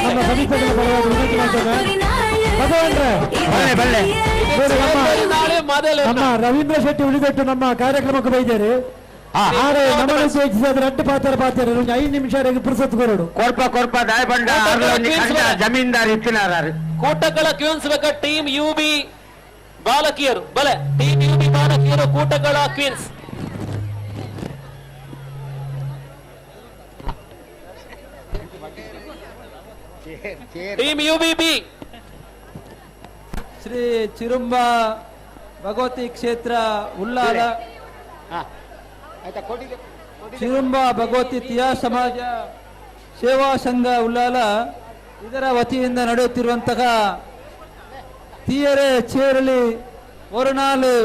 ನಮ್ಮ ಸಮಿತಿಗಳ ಪರವಾಗಿ ವಿನಂತಿ ಮಾಡ್ತೇನೆ. ಭಗವಾನ್ರೆ, ನಮ್ಮ ರವೀಂದ್ರ ಶೆಟ್ಟಿ ಉಳಿದಟ್ಟು ನಮ್ಮ ಕಾರ್ಯಕ್ರಮಕ್ಕೆ ಬೈದಾರೆ. ಆರೆ ನಮ್ಮನ್ನು ಉತ್ತೇಜಿಸಿದ ರಟ್ಟು ಪಾತ್ರ ಪಾತ್ರ 5 ನಿಮಿಷ ಪುರ್ಸತ್ ಕೊರಡು. ಕೊರ್ಪ ಕೊರ್ಪ ದಾಯಬಂಡ ಜಮೀನ್ದಾರ್ ಇತ್ತಿನಾರು. ಕೂಟಗಳ ಕ್ವೀನ್ಸ್ ಬೇಕ ಟೀಮ್ you B ಬಾಲಕಿಯರು ಬಲೆ ಟೀಮ್ you B ಬಾಲಕಿಯರು ಕೂಟಗಳ queens. Team U B B. Shri Chirumba Bhagavathi ಕ್ಷೇತ್ರ ಉಲ್ಲಾಲ ಚಿರುಂಬ ಭಗವತಿ ತಿಯಾ ಸಮಾಜ ಸೇವಾ ಸಂಘ ಉಲ್ಲಾಲ ಇದರ ವತಿಯಿಂದ ನಡೆಯುತ್ತಿರುವಂತಹ ತೀಯರೆ ಚೇರಲಿ ಒರನಾಲು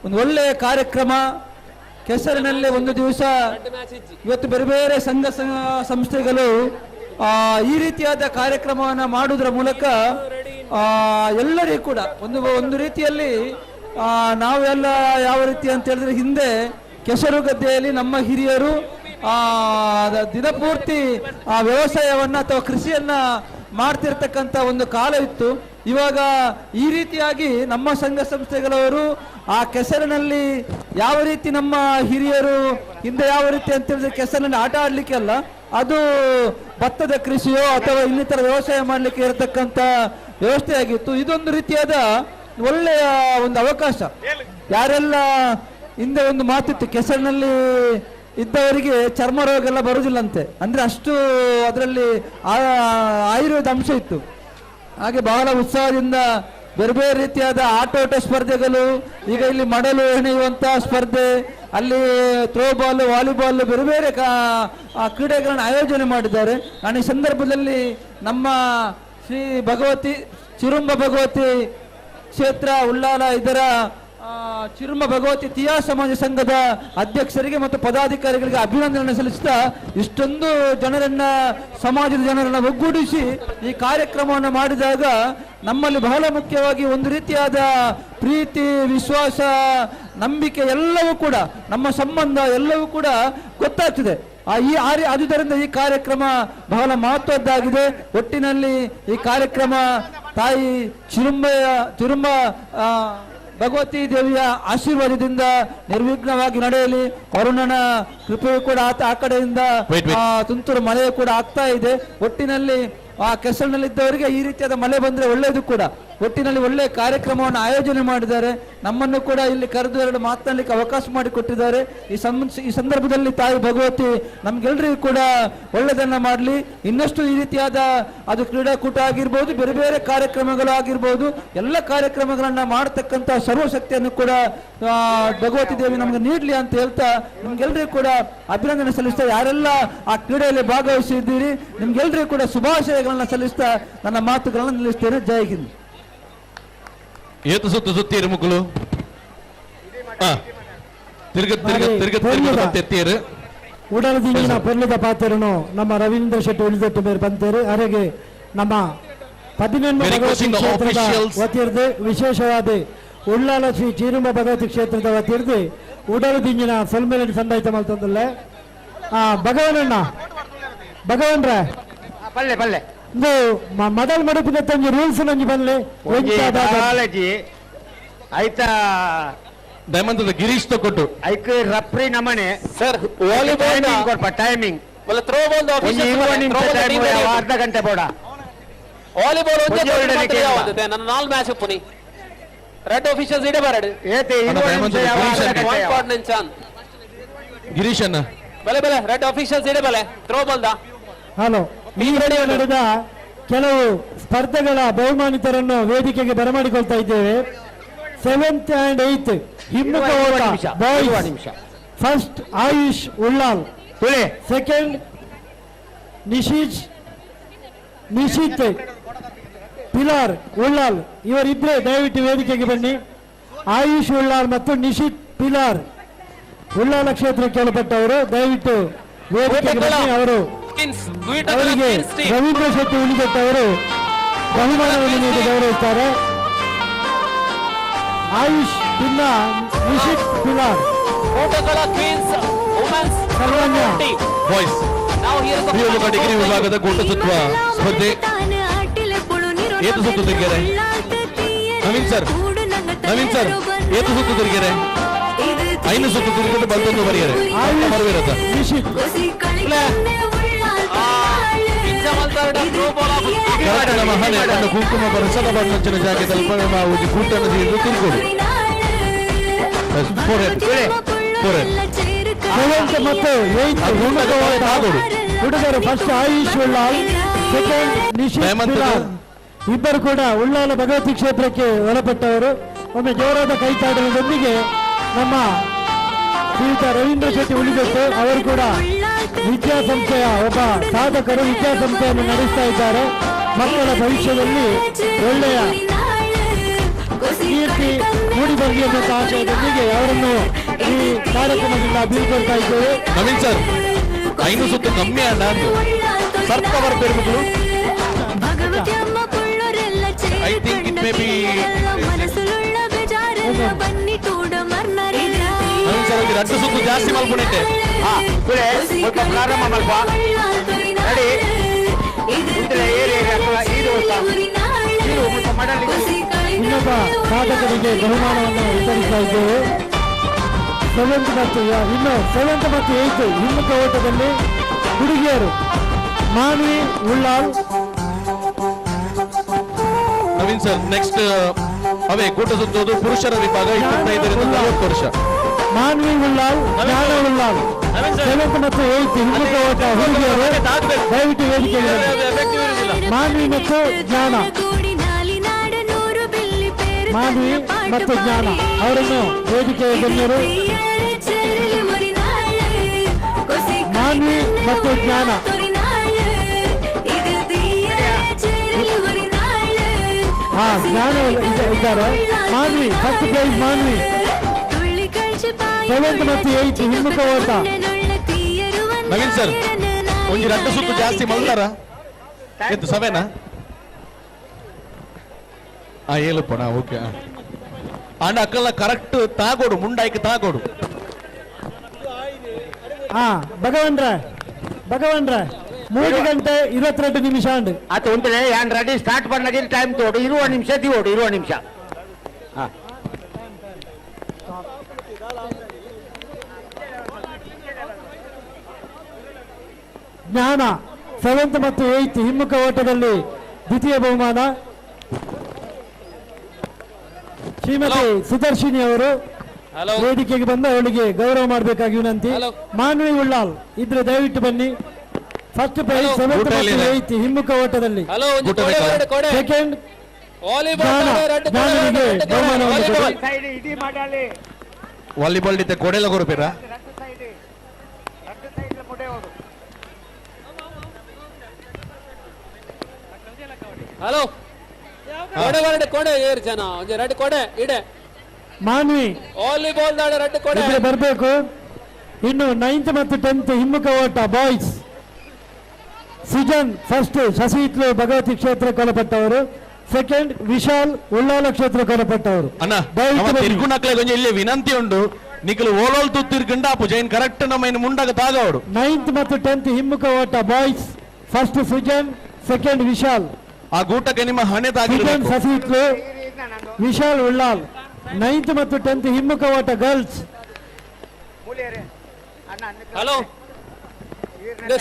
ಒಂದು ಒಳ್ಳೆಯ ಕಾರ್ಯಕ್ರಮ. ಕೆಸರಿನಲ್ಲಿ ಒಂದು ದಿವಸ ಇವತ್ತು ಬೇರೆ ಬೇರೆ ಸಂಘ ಸಂಸ್ಥೆಗಳು ಈ ರೀತಿಯಾದ ಕಾರ್ಯಕ್ರಮವನ್ನು ಮಾಡುವುದರ ಮೂಲಕ ಎಲ್ಲರಿಗೂ ಕೂಡ ಒಂದು ಒಂದು ರೀತಿಯಲ್ಲಿ ನಾವೆಲ್ಲ ಯಾವ ರೀತಿ ಅಂತ ಹೇಳಿದ್ರೆ ಹಿಂದೆ ಕೆಸರು ಗದ್ದೆಯಲ್ಲಿ ನಮ್ಮ ಹಿರಿಯರು ದಿನಪೂರ್ತಿ ಆ ವ್ಯವಸಾಯವನ್ನು ಅಥವಾ ಕೃಷಿಯನ್ನ ಮಾಡ್ತಿರ್ತಕ್ಕಂಥ ಒಂದು ಕಾಲ ಇತ್ತು. ಇವಾಗ ಈ ರೀತಿಯಾಗಿ ನಮ್ಮ ಸಂಘ ಸಂಸ್ಥೆಗಳವರು ಆ ಕೆಸರಿನಲ್ಲಿ ಯಾವ ರೀತಿ ನಮ್ಮ ಹಿರಿಯರು ಹಿಂದೆ ಯಾವ ರೀತಿ ಅಂತ ಹೇಳಿದ್ರೆ ಕೆಸರಿನಲ್ಲಿ ಆಟ ಆಡಲಿಕ್ಕೆ ಅಲ್ಲ, ಅದು ಭತ್ತದ ಕೃಷಿಯೋ ಅಥವಾ ಇನ್ನಿತರ ವ್ಯವಸಾಯ ಮಾಡಲಿಕ್ಕೆ ಇರತಕ್ಕಂಥ ವ್ಯವಸ್ಥೆಯಾಗಿತ್ತು. ಇದೊಂದು ರೀತಿಯಾದ ಒಳ್ಳೆಯ ಒಂದು ಅವಕಾಶ. ಯಾರೆಲ್ಲ ಹಿಂದೆ ಒಂದು ಮಾತಿತ್ತು, ಕೆಸರಿನಲ್ಲಿ ಇದ್ದವರಿಗೆ ಚರ್ಮ ರೋಗ ಎಲ್ಲ ಬರುವುದಿಲ್ಲಂತೆ, ಅಂದ್ರೆ ಅಷ್ಟು ಅದರಲ್ಲಿ ಆಯುರ್ವೇದ ಅಂಶ ಇತ್ತು. ಹಾಗೆ ಬಹಳ ಉತ್ಸಾಹದಿಂದ ಬೇರೆ ಬೇರೆ ರೀತಿಯಾದ ಆಟೋಟ ಸ್ಪರ್ಧೆಗಳು, ಈಗ ಇಲ್ಲಿ ಮಡಲು ಹೆಣೆಯುವಂತಹ ಸ್ಪರ್ಧೆ, ಅಲ್ಲಿ ಥ್ರೋಬಾಲ್, ವಾಲಿಬಾಲ್, ಬೇರೆ ಬೇರೆ ಕ್ರೀಡೆಗಳನ್ನು ಆಯೋಜನೆ ಮಾಡಿದ್ದಾರೆ. ನಾನು ಈ ಸಂದರ್ಭದಲ್ಲಿ ನಮ್ಮ ಶ್ರೀ ಭಗವತಿ ಚಿರುಂಬ ಭಗವತಿ ಕ್ಷೇತ್ರ ಉಲ್ಲಾಲ ಇದರ ಚಿರುಂಬ ಭಗವತಿ ತಿಯಾ ಸಮಾಜ ಸಂಘದ ಅಧ್ಯಕ್ಷರಿಗೆ ಮತ್ತು ಪದಾಧಿಕಾರಿಗಳಿಗೆ ಅಭಿನಂದನೆ ಸಲ್ಲಿಸುತ್ತಾ, ಇಷ್ಟೊಂದು ಜನರನ್ನ, ಸಮಾಜದ ಜನರನ್ನ ಒಗ್ಗೂಡಿಸಿ ಈ ಕಾರ್ಯಕ್ರಮವನ್ನು ಮಾಡಿದಾಗ ನಮ್ಮಲ್ಲಿ ಬಹಳ ಮುಖ್ಯವಾಗಿ ಒಂದು ರೀತಿಯಾದ ಪ್ರೀತಿ, ವಿಶ್ವಾಸ, ನಂಬಿಕೆ ಎಲ್ಲವೂ ಕೂಡ, ನಮ್ಮ ಸಂಬಂಧ ಎಲ್ಲವೂ ಕೂಡ ಗೊತ್ತಾಗ್ತದೆ. ಆದುದರಿಂದ ಈ ಕಾರ್ಯಕ್ರಮ ಬಹಳ ಮಹತ್ವದ್ದಾಗಿದೆ. ಒಟ್ಟಿನಲ್ಲಿ ಈ ಕಾರ್ಯಕ್ರಮ ತಾಯಿ ಚಿರುಂಬ ಭಗವತಿ ದೇವಿಯ ಆಶೀರ್ವಾದದಿಂದ ನಿರ್ವಿಘ್ನವಾಗಿ ನಡೆಯಲಿ. ವರುಣನ ಕೃಪೆಯು ಕೂಡ ಆ ಕಡೆಯಿಂದ ತುಂತುರು ಮಳೆಯು ಕೂಡ ಆಗ್ತಾ ಇದೆ. ಒಟ್ಟಿನಲ್ಲಿ ಆ ಕೆಸರಿನಲ್ಲಿದ್ದವರಿಗೆ ಈ ರೀತಿಯಾದ ಮಳೆ ಬಂದ್ರೆ ಒಳ್ಳೆಯದು ಕೂಡ. ಒಟ್ಟಿನಲ್ಲಿ ಒಳ್ಳೆಯ ಕಾರ್ಯಕ್ರಮವನ್ನು ಆಯೋಜನೆ ಮಾಡಿದ್ದಾರೆ. ನಮ್ಮನ್ನು ಕೂಡ ಇಲ್ಲಿ ಕರೆದು ಎರಡು ಮಾತನಾಡಲಿಕ್ಕೆ ಅವಕಾಶ ಮಾಡಿಕೊಟ್ಟಿದ್ದಾರೆ. ಈ ಸಂದರ್ಭದಲ್ಲಿ ತಾಯಿ ಭಗವತಿ ನಮ್ಗೆಲ್ಲರಿಗೂ ಕೂಡ ಒಳ್ಳೆಯದನ್ನು ಮಾಡಲಿ. ಇನ್ನಷ್ಟು ಈ ರೀತಿಯಾದ ಅದು ಕ್ರೀಡಾಕೂಟ ಆಗಿರ್ಬೋದು, ಬೇರೆ ಬೇರೆ ಕಾರ್ಯಕ್ರಮಗಳು ಆಗಿರ್ಬೋದು, ಎಲ್ಲ ಕಾರ್ಯಕ್ರಮಗಳನ್ನು ಮಾಡತಕ್ಕಂಥ ಸರ್ವಶಕ್ತಿಯನ್ನು ಕೂಡ ಭಗವತಿ ದೇವಿ ನಮಗೆ ನೀಡಲಿ ಅಂತ ಹೇಳ್ತಾ ನಿಮ್ಗೆಲ್ಲರಿಗೂ ಕೂಡ ಅಭಿನಂದನೆ ಸಲ್ಲಿಸ್ತಾ, ಯಾರೆಲ್ಲ ಆ ಕ್ರೀಡೆಯಲ್ಲಿ ಭಾಗವಹಿಸಿದ್ದೀರಿ ನಿಮ್ಗೆಲ್ಲರಿಗೂ ಕೂಡ ಶುಭಾಶಯಗಳನ್ನ ಸಲ್ಲಿಸ್ತಾ ನನ್ನ ಮಾತುಗಳನ್ನು ನಿಲ್ಲಿಸ್ತೇನೆ. ಜೈ ಹಿಂದ್. ಏತು ಸುತ್ತು ಸುತ್ತೀರು ಮುಕ್ಕಳು ತಿರ್ಗ ತಿರ್ಗ ತಿರ್ಗ ತಿರ್ಗ ಎತ್ತೀರು. ಉಡಲದಿಂಗಿನ ಪೊರ್ಲದ ಪಾತ್ರನು ನಮ್ಮ ರವೀಂದ್ರ ಶೆಟ್ಟಿ ಉಳಿದಟ್ಟು ಮೇರೆ ಬಂತೇರು. ಅರೆಗೆ ನಮ್ಮ 18 ಭಗವತಿ ಕ್ಷೇತ್ರದ ವತಿರ್ದು ವಿಶೇಷವಾದ ಉಳ್ಳಾಲ ಶ್ರೀ ಚೀರುಂಬ ಭಗವತಿ ಕ್ಷೇತ್ರದ ವತಿರ್ದು ಉಡಲದಿಂಗಿನ ಸೊಲ್ಮೆಲೆ ಸಂದಾಯಿತ ಮಲ್ತಂದಲ್ಲ. ಭಗವನಣ್ಣ ಭಗವನ್ರ ಪಲ್ಲೆ ಪಲ್ಲೆ ಇದು ಮಡಲ್ ಮಡುಪಿನ ತಂಜಿ ರೂಲ್ಸ್ ನಂಜಿ ಬನ್ಲೆ ಆಯ್ತಾ ದಯಮಂತದ ಗಿರೀಶ್ ತಕೊಟ್ಟು ಐಕ್ ರಪ್ರಿ ನಮನೆ ಸರ್ ವಾಲಿಬಾಲ್ ಕೊಡ್ಪ ಟೈಮಿಂಗ್ ಥ್ರೋ ಬಾಲ್ ಅರ್ಧ ಗಂಟೆ ಬೋಡ ವಾಲಿಬಾಲ್ ಒಂದೇ ನನ್ನ 4 ಮ್ಯಾಚ್ ಉಪ್ಪುನಿ ರೆಡ್ ಆಫೀಷಿಯಲ್ಸ್ ಇಡೆ ಬರಡು ಗಿರೀಶ್ ಅಣ್ಣ ಬಲೆ ಬಲೆ ರೆಡ್ ಆಫೀಷಿಯಲ್ಸ್ ಇಡೆ ಬಲೆ ಥ್ರೋ ಬಾಲ್ ದಾ. ಹಲೋ, ಈ ನಡೆದ ಕೆಲವು ಸ್ಪರ್ಧೆಗಳ ಬಹುಮಾನಿತರನ್ನು ವೇದಿಕೆಗೆ ಬರಮಾಡಿಕೊಳ್ತಾ ಇದ್ದೇವೆ. 7th and 8th ಹಿಮ್ಮುಖ ಓಟ boys, first Ayush Ullal, second Nishith Pilar Ullal. ಇವರಿಬ್ಬರೇ ದಯವಿಟ್ಟು ವೇದಿಕೆಗೆ ಬನ್ನಿ. ಆಯುಷ್ ಉಳ್ಳಾಲ್ ಮತ್ತು ನಿಶಿತ್ ಪಿಲಾರ್ ಉಳ್ಳಾಲ ಕ್ಷೇತ್ರಕ್ಕೆ ಒಳಪಟ್ಟವರು ದಯವಿಟ್ಟು ವೇದಿಕೆಗೆ ಬನ್ನಿ. ಅವರು ಅವರಿಗೆ ರವೀಂದ್ರ ಶೆಟ್ಟಿ ಉಳಿದಟ್ಟವರು ಬಹುಮಾನವನ್ನು ನೀಡಿ ಗೌರವಿಸ್ತಾರೆ. AYUSH pin Nishit ಪಿಲಾರ್ boys degree ವಿಭಾಗದ ಕೂಟಸುತ್ವ ಸ್ಪರ್ಧೆ ಏತು ಸುತ್ತು ತಿರುಗ್ಯಾರೆ ನವೀನ್ ಸರ್, ನವೀನ್ ಸರ್ ಏತು ಸುತ್ತು ತಿರುಗ್ಯಾರೆ 5 ಸುತ್ತು ತಿರುಗಿಟ್ಟು ಬಂದೊಂದು ಬರೆಯರೆ ಬರವಿರತ್ತ. ಮಹನೆ ತನ್ನ ಕುಂಕುಮ ಬರಸದ ಬಣ್ಣಂಚಿನ ಜಾಗೆ ತಲುಪ ಕೂಟನ್ನು ತೀರ್ದು ತಿರುಗೋಡು. 7th ಮತ್ತು 8th ಹುಡುಗರು ಫಸ್ಟ್ ಆಯುಷ್ ಉಳ್ಳಾಲ್, ಸೆಕೆಂಡ್ ನಿಶಿತ್ ಪಿಲಾರ್. ಇಬ್ಬರು ಕೂಡ ಉಳ್ಳಾಲ ಭಗವತಿ ಕ್ಷೇತ್ರಕ್ಕೆ ಒಳಪಟ್ಟವರು. ಒಮ್ಮೆ ಜೋರಾದ ಕೈತಾಡಲದೊಂದಿಗೆ ನಮ್ಮ ಶ್ರೀಯುತ ರವೀಂದ್ರ ಶೆಟ್ಟಿ ಉಳಿದಟ್ಟು ಅವರು ಕೂಡ ವಿದ್ಯಾಸಂಸ್ಥೆಯ ಒಬ್ಬ ಸಾಧಕರು, ವಿದ್ಯಾಸಂಸ್ಥೆಯನ್ನು ನಡೆಸ್ತಾ ಇದ್ದಾರೆ. ಮಕ್ಕಳ ಭವಿಷ್ಯದಲ್ಲಿ ಒಳ್ಳೆಯ ಕೀರ್ತಿ ಮೂಡಿ ಬರಲಿ ಎನ್ನುವಂತ ಆಶಯದೊಂದಿಗೆ ಅವರನ್ನು ಈ ಕಾರ್ಯಕ್ರಮದಿಂದ ಬೀಳ್ಕೊಳ್ತಾ ಇದ್ದೇವೆ. ನವೀನ್ ಸರ್ 5 ಸುತ್ತು ಕಮ್ಮಿ ಅಣ್ಣ ಸರ್ಕವರ್ ಪೇರುಮಗಳು. I think it may be Naveen sir ಒಂದು 2 ಸುತ್ತು ಜಾಸ್ತಿ ಮಲ್ಕೊಂಡಿದ್ದೆ. ಪ್ರಾರಂಭ ಮಲ್ಪ ರೆಡಿ ಇನ್ನೊಬ್ಬ ಸಾಧಕರಿಗೆ ಬಹುಮಾನವನ್ನು ವಿತರಿಸ್ತಾ ಇದ್ದೇವೆ. 7th ಮತ್ತು ಇನ್ನು 7th ಮತ್ತು 8th ಹಿಮ್ಮುಖ ಓಟದಲ್ಲಿ ಹುಡುಗಿಯರು ಮಾನ್ವಿ ಉಳ್ಳಾಲ್. ನವೀನ್ ಸರ್ ನೆಕ್ಸ್ಟ್ ಅವೇ ಕೂಟ ಸುತ್ತೋದು ಪುರುಷರ ವಿಭಾಗ 25 ರಿಂದ 40 ವರ್ಷ. ಮಾನ್ವಿ ಉಳ್ಳಾಲ್, ಜ್ಞಾನ ಉಳ್ಳಾಲ್, 7th ಮತ್ತು 8th ಹಿಮ್ಮುಖ ಓಟ ಹುಡುಗಿಯರು ದಯವಿಟ್ಟು ವೇದಿಕೆಗೆ ಬನ್ನಿ. ಮಾನ್ವಿ ಮತ್ತು ಜ್ಞಾನ, ಮಾನ್ವಿ ಮತ್ತು ಜ್ಞಾನ ಅವರನ್ನು ವೇದಿಕೆಯ ಗಣ್ಯರು ಮಾನ್ವಿ ಮತ್ತು ಜ್ಞಾನ ಹಾ ಜ್ಞಾನ ಇದ್ದಾರೆ. Manvi first prize Manvi, 7th ಮತ್ತು 8th ಹಿಮ್ಮುಖ ಓಟ. ನವೀನ್ ಸರ್ ಒಂದು 2 ಸುತ್ತು ಜಾಸ್ತಿ ಮಲ್ತಾರ ಎತ್ತು ಸವೇನಾ? ಏಳುಪ್ಪಣ ಓಕೆ. ಅಂಡ್ ಅಕ್ಕಲ್ಲ ಕರೆಕ್ಟ್ ತಾಗೋಡು ಮುಂಡಾಯ್ಕೆ ತಾಗೋಡು. ಹಾ ಭಗವನ್ರ ಭಗವನ್ರ 3 ಗಂಟೆ 22 ನಿಮಿಷ ಅಂಡ್ ಆತ ಉಂಟಲೆ ಯಾನ್ ರೆಡಿ ಸ್ಟಾರ್ಟ್ பண்ண ಟೈಮ್ ತೋಡು 20 ನಿಮಿಷ ದಿವೋಡು 20 ನಿಮಿಷ. ಜ್ಞಾನ 7th ಮತ್ತು 8th ಹಿಮ್ಮುಖ ಓಟದಲ್ಲಿ ದ್ವಿತೀಯ ಬಹುಮಾನ. ಶ್ರೀಮತಿ ಸುದರ್ಶಿನಿ ಅವರು ವೇದಿಕೆಗೆ ಬಂದು ಅವಳಿಗೆ ಗೌರವ ಮಾಡಬೇಕಾಗಿ ವಿನಂತಿ. ಮಾನ್ವಿ ಉಳ್ಳಾಲ್ ಇದ್ರೆ ದಯವಿಟ್ಟು ಬನ್ನಿ. ಫಸ್ಟ್ ಪ್ರೈಸ್ ಸೆವೆಂತ್ ಮತ್ತು ಏಯ್ತ್ ಹಿಮ್ಮುಖ ಓಟದಲ್ಲಿ. ಸೆಕೆಂಡ್ ಜ್ಞಾನನಿಗೆ ಬಹುಮಾನವನ್ನು ಕೊಡಿ. ವಾಲಿಬಾಲ್ ಇತ್ತೆ ಕೊಡೆಲ ಕೊರಪಿರ ಹಲೋ ಕೊಡೆ ಬರಡೆ ಕೊಡೆ ಏರ್ ಜನ ಒಂಜಿ ರಡ್ಡ್ ಕೊಡೆ ಇಡೆ ಮಾನ್ವಿ ವಾಲಿಬಾಲ್ ದಾಡ ರಡ್ಡ್ ಕೊಡೆ ಇದ್ರೆ ಬರಬೇಕು. ಇನ್ನು ನೈನ್ತ್ ಮತ್ತು ಟೆಂತ್ ಹಿಮ್ಮುಖ ಓಟ ಬಾಯ್ಸ್. ಸುಜನ್ ಫಸ್ಟ್ ಶಶಿಹಿತ್ಲು ಭಗವತಿ ಕ್ಷೇತ್ರ ಕೊಲಪಟ್ಟವರು, ಸೆಕೆಂಡ್ ವಿಶಾಲ್ ಉಳ್ಳಾಲ ಕ್ಷೇತ್ರ ಕೊಲಪಟ್ಟವರು. ಅಣ್ಣ ತಿರ್ಗುಣಕ್ಲೆ ಕೊಂಚ ಇಲ್ಲಿ ವಿನಂತಿ ಉಂಡು ನಿಕಲು ಓಲೋಲ್ ತುತ್ತಿರ್ಕಂಡ ಅಪ್ಪು ಜೈನ್ ಕರೆಕ್ಟ್ ನಮ್ಮ ಇನ್ನು ಮುಂಡಾಗ ತಾಗವಡು. ನೈನ್ತ್ ಮತ್ತು ಟೆಂತ್ ಹಿಮ್ಮುಖ ಓಟ boys first Sujan, second Vishal. ಆ ಗೂಟಕ್ಕೆ ನಿಮ್ಮ ಹಣೆ ಸುಜನ್ ತಾಗಿರಬೇಕು. ಸಸಿಹಿತ್ಲು, ವಿಶಾಲ್ ಉಳ್ಳಾಲ್. ನೈನ್ತ್ ಮತ್ತು ಟೆಂತ್ ಹಿಮ್ಮುಖ ಓಟ ಗರ್ಲ್ಸ್. ಹಲೋ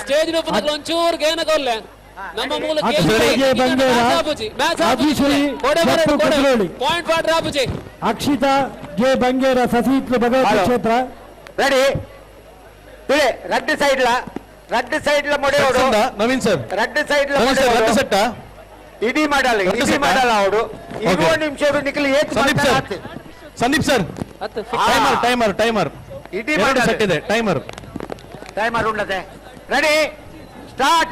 ಸ್ಟೇಜ್ ಒಂಚೂರು ಗೇನ ಕೊಲ್ಲೆ ನಮ್ಮ ಮೂಲ ಅಕ್ಷಯ್ ಜೆ ಬಂಗೇರ, ಅಭಿಶ್ರೀ ಜಪ್ಪು ಕುದ್ರೋಳಿ, ಪಾಯಿಂಟ್ ವಾಟರ್ ಆಪುಜಿ. ಅಕ್ಷಿತಾ ಜೆ ಬಂಗೇರ ಸಸಿಹಿತ್ಲು ಭಗವತಿ ಕ್ಷೇತ್ರ. ರೆಡಿ ರಡ್ಡು ಸೈಡ್ಲ ರಡ್ಡು ಸೈಡ್ಲ ಮೊಡೆಯೋಡು ನವೀನ್ ಸರ್ ರಡ್ಡು ಸೈಡ್ಲ ನವೀನ್ ಸರ್ ರಡ್ಡು ಸೆಟ್ಟ ಇಡೀ ಮಾಡಲ್ಲ ಇಡೀ ಮಾಡಲ್ಲ ಅವಡು ಇರುವ ನಿಮಿಷ ನಿಖಲ್ ಏತ್ Sandeep sir Sandeep sir timer timer timer ಇಡೀ ಎರಡು ಸೆಟ್ ಇದೆ ಟೈಮರ್ ಟೈಮರ್ ಉಂಡದೆ. Ready start.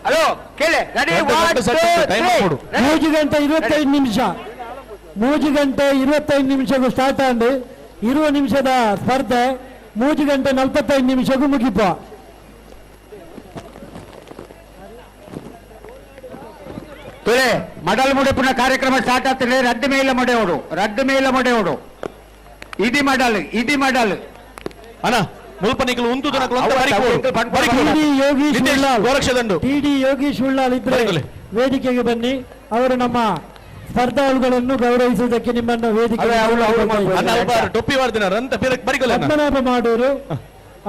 ಹಲೋ ಕೇಳಿ ರೆಡಿ 3 ಗಂಟೆ 25 ನಿಮಿಷ 3 ಗಂಟೆ 25 ನಿಮಿಷಕ್ಕೂ ಸ್ಟಾರ್ಟ್ ಆಂಡ್ 20 ನಿಮಿಷದ ಸ್ಪರ್ಧೆ 3 ಗಂಟೆ 45 ನಿಮಿಷಕ್ಕೂ ಮುಗಿಪ. ತುಳೆ ಮಡಲ್ ಮುಡಿಪುನ ಕಾರ್ಯಕ್ರಮ ಸ್ಟಾರ್ಟ್ ಆಗ್ತದೆ. ರಡ್ಡು ಮೇಲ ಮೊಡೆಯೋಡು ರಡ್ಡು ಮೇಲ ಮೊಡೆಯೋಡು ಇಡಿ ಮಡಲ್ ಇಡಿ ಮಡಲ್ ಅಣ್ಣ ಮುಲ್ಪ ನಿಕಲು ಉಂತು ಯೋಗೀಶ್ ಉಳ್ಳಾಲ್ ಟಿ.ಡಿ. ಯೋಗೀಶ್ ಉಳ್ಳಾಲ್ ಇದ್ರೆ ವೇದಿಕೆಗೆ ಬನ್ನಿ. ಅವರು ನಮ್ಮ ಸ್ಪರ್ಧಾಳುಗಳನ್ನು ಗೌರವಿಸುವುದಕ್ಕೆ ನಿಮ್ಮನ್ನು ವೇದಿಕೆ ಟೊಪ್ಪಿ ಪದ್ಮನಾಭ ಮಾಡೋರು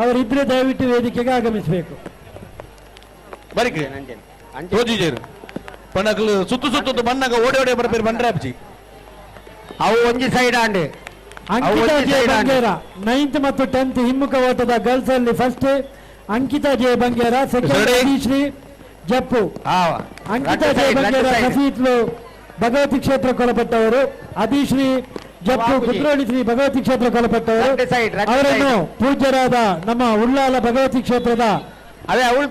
ಅವರಿದ್ರೆ ದಯವಿಟ್ಟು ವೇದಿಕೆಗೆ ಆಗಮಿಸಬೇಕು. ಸುತ್ತು ಸುತ್ತು ಬಣ್ಣಗ ಓಡಿ ಓಡಿ ಬರ್ಪೇರು ಬಂಡ್ರೆ ಅಪ್ಜಿ ಅವು ಒಂಜಿ ಸೈಡ್ ಆಂಡ್ ಅಂಕಿತಾ ಜೆ ಬಂಗೇರ ನೈನ್ತ್ ಮತ್ತು ಟೆಂತ್ ಹಿಮ್ಮುಖ ಓಟದ ಗರ್ಲ್ಸ್ ಅಲ್ಲಿ first Ankita J Bangera, second Shri Jappu. Ankita J Bangera Sasihithlu Bhagavathi ಕ್ಷೇತ್ರ ಕೊಲಪಟ್ಟವರು, ಅಭಿಶ್ರೀ ಜಪ್ಪು ಕುದ್ರೋಳಿ ಶ್ರೀ ಭಗವತಿ ಕ್ಷೇತ್ರ ಕೊಲಪಟ್ಟವರು. ಅವರನ್ನು ಪೂಜ್ಯರಾದ ನಮ್ಮ ಉಳ್ಳಾಲ ಭಗವತಿ ಕ್ಷೇತ್ರದ ಅದೇ ಅವಳು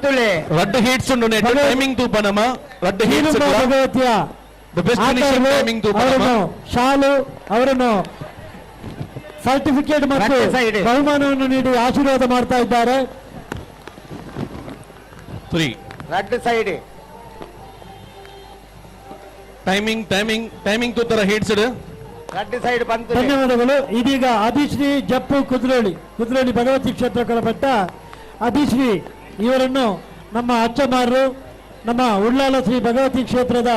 ರಡ್ಡು ಹೀಟ್ಸ್ ಉಂಟು ಟೈಮಿಂಗ್ ತೂಪ ನಮ್ಮ ರಡ್ಡು ಹೀಟ್ಸ್ ಭಗವತಿಯ ಅವರನ್ನು ಶಾಲು ಅವರನ್ನು ಸರ್ಟಿಫಿಕೇಟ್ ಮತ್ತು ಬಹುಮಾನವನ್ನು ನೀಡಿ ಆಶೀರ್ವಾದ ಮಾಡ್ತಾ ಇದ್ದಾರೆ. ರಡ್ಡು ಸೈಡ್ ಟೈಮಿಂಗ್ ಟೈಮಿಂಗ್ ಟೈಮಿಂಗ್ ತೂತರ ಹೀಟ್ಸ್ ರಡ್ಡು ಸೈಡ್ ಬಂತು. ಧನ್ಯವಾದಗಳು. ಇದೀಗ ಅಭಿಶ್ರೀ ಜಪ್ಪು ಕುದ್ರೋಳಿ ಕುದ್ರೋಳಿ ಭಗವತಿ ಕ್ಷೇತ್ರ ಕೊಲಪಟ್ಟ ಅಭಿಶ್ರೀ ಇವರನ್ನು ನಮ್ಮ ಅಚ್ಚಮಾರರು ನಮ್ಮ ಉಳ್ಳಾಲ ಶ್ರೀ ಭಗವತಿ ಕ್ಷೇತ್ರದ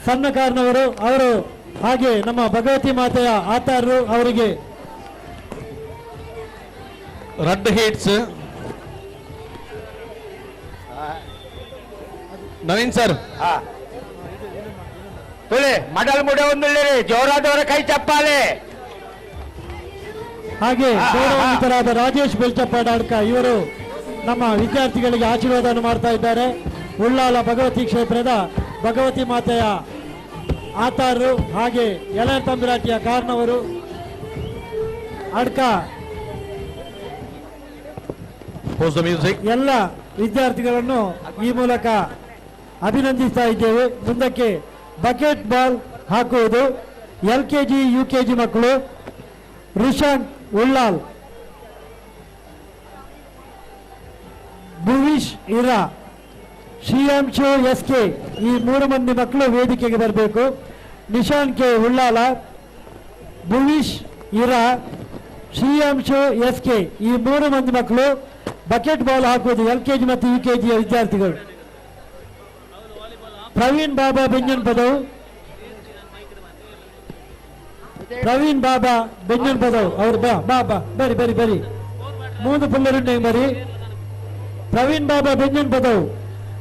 ಸಣ್ಣಕಾರನವರು ಅವರು ಹಾಗೆ ನಮ್ಮ ಭಗವತಿ ಮಾತೆಯ ಆತಾರರು ಅವರಿಗೆ ರಡ್ಡು ಹೀಟ್ಸ್ ನವೀನ್ ಸರ್ ತುಳಿ ಮಡಲ್ ಮುಡೆ ಒಂದು ಜೋರಾದವರ ಕೈ ಚಪ್ಪಾಳೆ. ಹಾಗೆ ಗೌರವಾನ್ವಿತರಾದ ರಾಜೇಶ್ ಬೆಲ್ಚಪ್ಪ ಡಾಡ್ಕ ಇವರು ನಮ್ಮ ವಿದ್ಯಾರ್ಥಿಗಳಿಗೆ ಆಶೀರ್ವಾದವನ್ನು ಮಾಡ್ತಾ ಇದ್ದಾರೆ. ಉಳ್ಳಾಲ ಭಗವತಿ ಕ್ಷೇತ್ರದ ಭಗವತಿ ಮಾತೆಯ ಆತಾರರು ಹಾಗೆ ಎಲೆ ತಂಬಿರಾಟಿಯ ಕಾರ್ನವರು ಅಡ್ಕ ಎಲ್ಲ ವಿದ್ಯಾರ್ಥಿಗಳನ್ನು ಈ ಮೂಲಕ ಅಭಿನಂದಿಸ್ತಾ ಇದ್ದೇವೆ. ಮುಂದಕ್ಕೆ ಬಕೆಟ್ ಬಾಲ್ ಹಾಕುವುದು LKG UKG ಮಕ್ಕಳು ರಿಷಾಂಕ್ ಉಳ್ಳಾಲ್, ಭುವಿಶ್ ಇರಾ, ಶ್ರೀಯಾಂಶು ಎಸ್ ಕೆ ಈ 3 ಮಂದಿ ಮಕ್ಕಳು ವೇದಿಕೆಗೆ ಬರಬೇಕು. ನಿಶಾನ್ ಕೆ ಉಳ್ಳಾಲ, ಭುವಿಶ್ ಇರಾ, ಶ್ರೀಯಾಂಶು ಎಸ್ ಕೆ ಈ 3 ಮಂದಿ ಮಕ್ಕಳು ಬಕೆಟ್ ಬಾಲ್ ಹಾಕುವುದು LKG ಮತ್ತು UKG ವಿದ್ಯಾರ್ಥಿಗಳು. ಪ್ರವೀಣ್ ಬಾಬಾ ಬೆಂಜನ್ ಪದವು, ಪ್ರವೀಣ್ ಬಾಬಾ ಬೆಂಜನ್ ಪದವು ಅವರು ಬಾ ಬಾ ಬಾ ಬರಿ ಬರಿ ಬರಿ 3 ಪುಲ್ಲರುಂಡೆ ಬರಿ. ಪ್ರವೀಣ್ ಬಾಬಾ ಬೆಂಜನ್ ಪದವು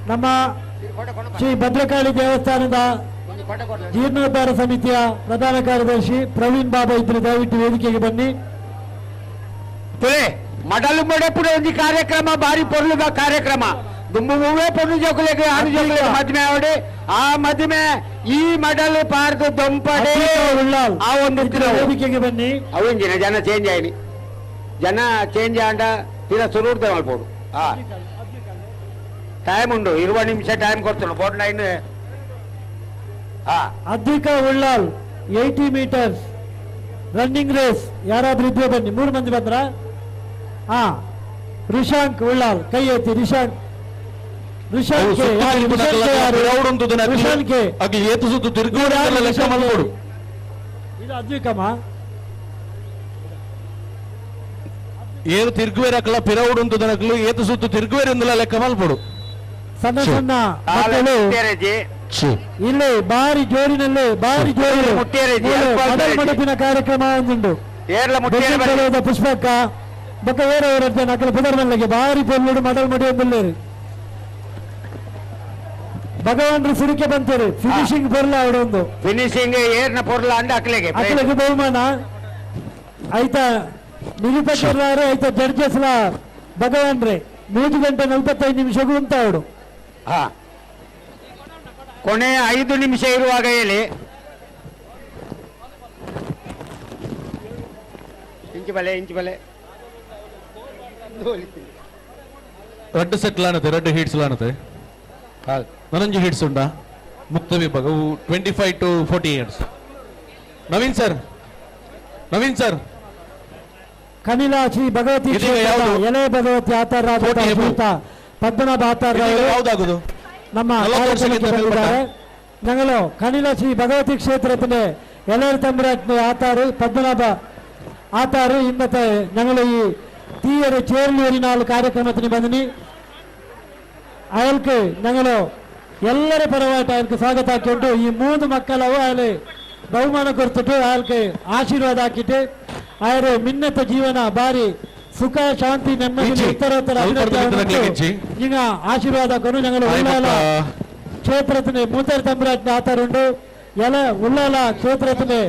ನಮ್ಮ ಶ್ರೀ ಭದ್ರಕಾಳಿ ದೇವಸ್ಥಾನದ ಜೀರ್ಣೋದ್ಧಾರ ಸಮಿತಿಯ ಪ್ರಧಾನ ಕಾರ್ಯದರ್ಶಿ ಪ್ರವೀಣ್ ಬಾಬಾ ಇದ್ರೆ ದಯವಿಟ್ಟು ವೇದಿಕೆಗೆ ಬನ್ನಿ. ತುಲೆ ಮಡಲು ಮಡಪುಡ ಒಂದು ಕಾರ್ಯಕ್ರಮ ಬಾರಿ ಪೊರ್ಲುದ ಕಾರ್ಯಕ್ರಮ ದುಂಬು ಮೂವೇ ಪೊಣ್ಣು ಜೋಕುಲೆಗ್ ಆನು ಜೋಕುಲೆಗ್ ಮದ್ಮೆ ಆವಡೆ ಆ ಮದ್ಮೆ ಈ ಮಡಲು ಪಾರ್ದು ದೊಂಪಡೆ ಆ ಒಂದು ವೇದಿಕೆಗೆ ಬನ್ನಿ. ಅವಂಜಿನ ಜನ ಚೇಂಜ್ ಆಯ್ನಿ ಜನ ಚೇಂಜ್ ಆಂಡ ತೀರಾ ಸುರುಡ್ದೆ ಮಲ್ಪೋಡು. ಆ ಟೈಮ್ ಉಂಡು 20 ನಿಮಿಷ ಟೈಮ್ ಕೊಡ್ತಾನೆ board line. Advika Ullal 80 metres running race ಯಾರಾದ್ರೂ ಇದ್ರೆ ಬನ್ನಿ. 3 ಮಂದಿ ಬಂದ್ರ? ಹಾ, ರಿಶಾಂಕ್ ಉಳ್ಳಾಲ್ ಕೈ ಎತ್ತಿ. ರಿಶಾಂಕ್ ರಿಶಾಂಕ್ ಇದು ಅದ್ವಿಕಮ್ಮ ಏರು ತಿರುಗುವೇರಕ್ಕಲ ಪಿರೌಡುಂತುದನಕಲು ಏತು ಸುತ್ತು ತಿರುಗುವೇರಿಂದಲ ಲೆಕ್ಕ ಮಲ್ಪಡು. ಸಣ್ಣ ಸಣ್ಣ ಮಕ್ಕಳು ಇಲ್ಲಿ ಬಾರಿ ಜೋರಿನಲ್ಲಿ ಬಾರಿ ಜೋರು ಮಡಪಿನ ಕಾರ್ಯಕ್ರಮ ಒಂದುಂಡು. ಪುಷ್ಪಕ್ಕ ಬೊಕ್ಕ ಬೇರೆ ಅಕಲ ಪುದರ್ಮಲ್ಲಿಗೆ ಬಾರಿ ಪೊಲ್ಲುಡು ಮಡಲ್ ಮಡಿ ಒಂದುಲ್ಲೇರು ಭಗವಾನ್ರು ಸುಡಿಕೆ ಬಂತೇರು ಫಿನಿಶಿಂಗ್ ಪೊರ್ಲ ಅವಡೊಂದು ಫಿನಿಶಿಂಗ್ ಏರ್ನ ಪೊರ್ಲ ಅಂಡ ಅಕ್ಲೆಗೆ ಅಕ್ಲೆಗೆ ಬಹುಮಾನ ಆಯ್ತಾ. ನಿರೂಪಕರಾರು ಆಯ್ತಾ ಜಡ್ಜಸ್ಲ ಭಗವಾನ್ರೆ 3 ಗಂಟೆ 45 ನಿಮಿಷಗೂ ಉಂಟ ಅವಡು. ಹಾ, ಕೊನೆಯ 5 ನಿಮಿಷ ಇರುವಾಗ ಹೇಳಿ. ಇಂಚು ಬಲೆ ಇಂಚು ಬಲೆ ರಡ್ಡು ಸೆಟ್ ಲಾನತೆ ರಡ್ಡು ಹೀಟ್ಸ್ ಲಾನತೆ ನನಂಜು ಹೀಟ್ಸ್ ಉಂಟಾ ಮುಕ್ತ ವಿಭಾಗ 25 to 40 years. Naveen sir, Naveen sir. Kanila Shri Bhagavathi ಎಲೆ ಭಗವತಿ ಆತಾರ ಪದ್ಮನಾಭ ಆತಾರ ಯಾವುದಾಗುದು ನಮ್ಮ ಕಾರ್ಯಕ್ರಮಕ್ಕೆ ಬಂದಿದ್ದಾರೆ. ഞങ്ങളോ ಕನಿಲ ಶ್ರೀ ಭಗವತಿ ಕ್ಷೇತ್ರത്തിലെ ಎಲೆಯರ್ തമ്പുരാട്ടിന്റെ ആത്താറ് പത്മനാഭ ആത്താറ് ഇന്നത്തെ ഞങ്ങൾ ഈ തീയൊരു ചേർലൂരിനാൾ ಕಾರ್ಯಕ್ರಮത്തിന് ಬಂದಿನಿ. അയാൾക്ക് ഞങ്ങളോ ಎಲ್ಲರ ಪರವಾಗಿ അയാൾക്ക് ಸ್ವಾಗತ ಹಾಕಿಕೊಂಡು ಈ 3 ಮಕ್ಕಳವು ಅയാള് ಬಹುಮಾನ ಕೊಡ್ತಿಟ್ಟು അയാൾക്ക് ಆಶೀರ್ವಾದ ಹಾಕಿಟ್ಟು ಅಯಾರು ಮಿನ್ನತ ಜೀವನ ಬಾರಿ ಸುಖ ಶಾಂತಿ ನೆಮ್ಮದಿ ಉತ್ತರೋತ್ತರ ಈಗ ಆಶೀರ್ವಾದ ಹಾಕೊಂಡು ഞങ്ങൾ ಉಳ್ಳಾಲ ಕ್ಷೇತ್ರത്തിന് ಮೂತರ್ തമ്പുരാട്ടിന്റെ ആത്താറുണ്ട് ಎಲ ಉಳ್ಳಾಲ ಕ್ಷೇತ್ರത്തിന്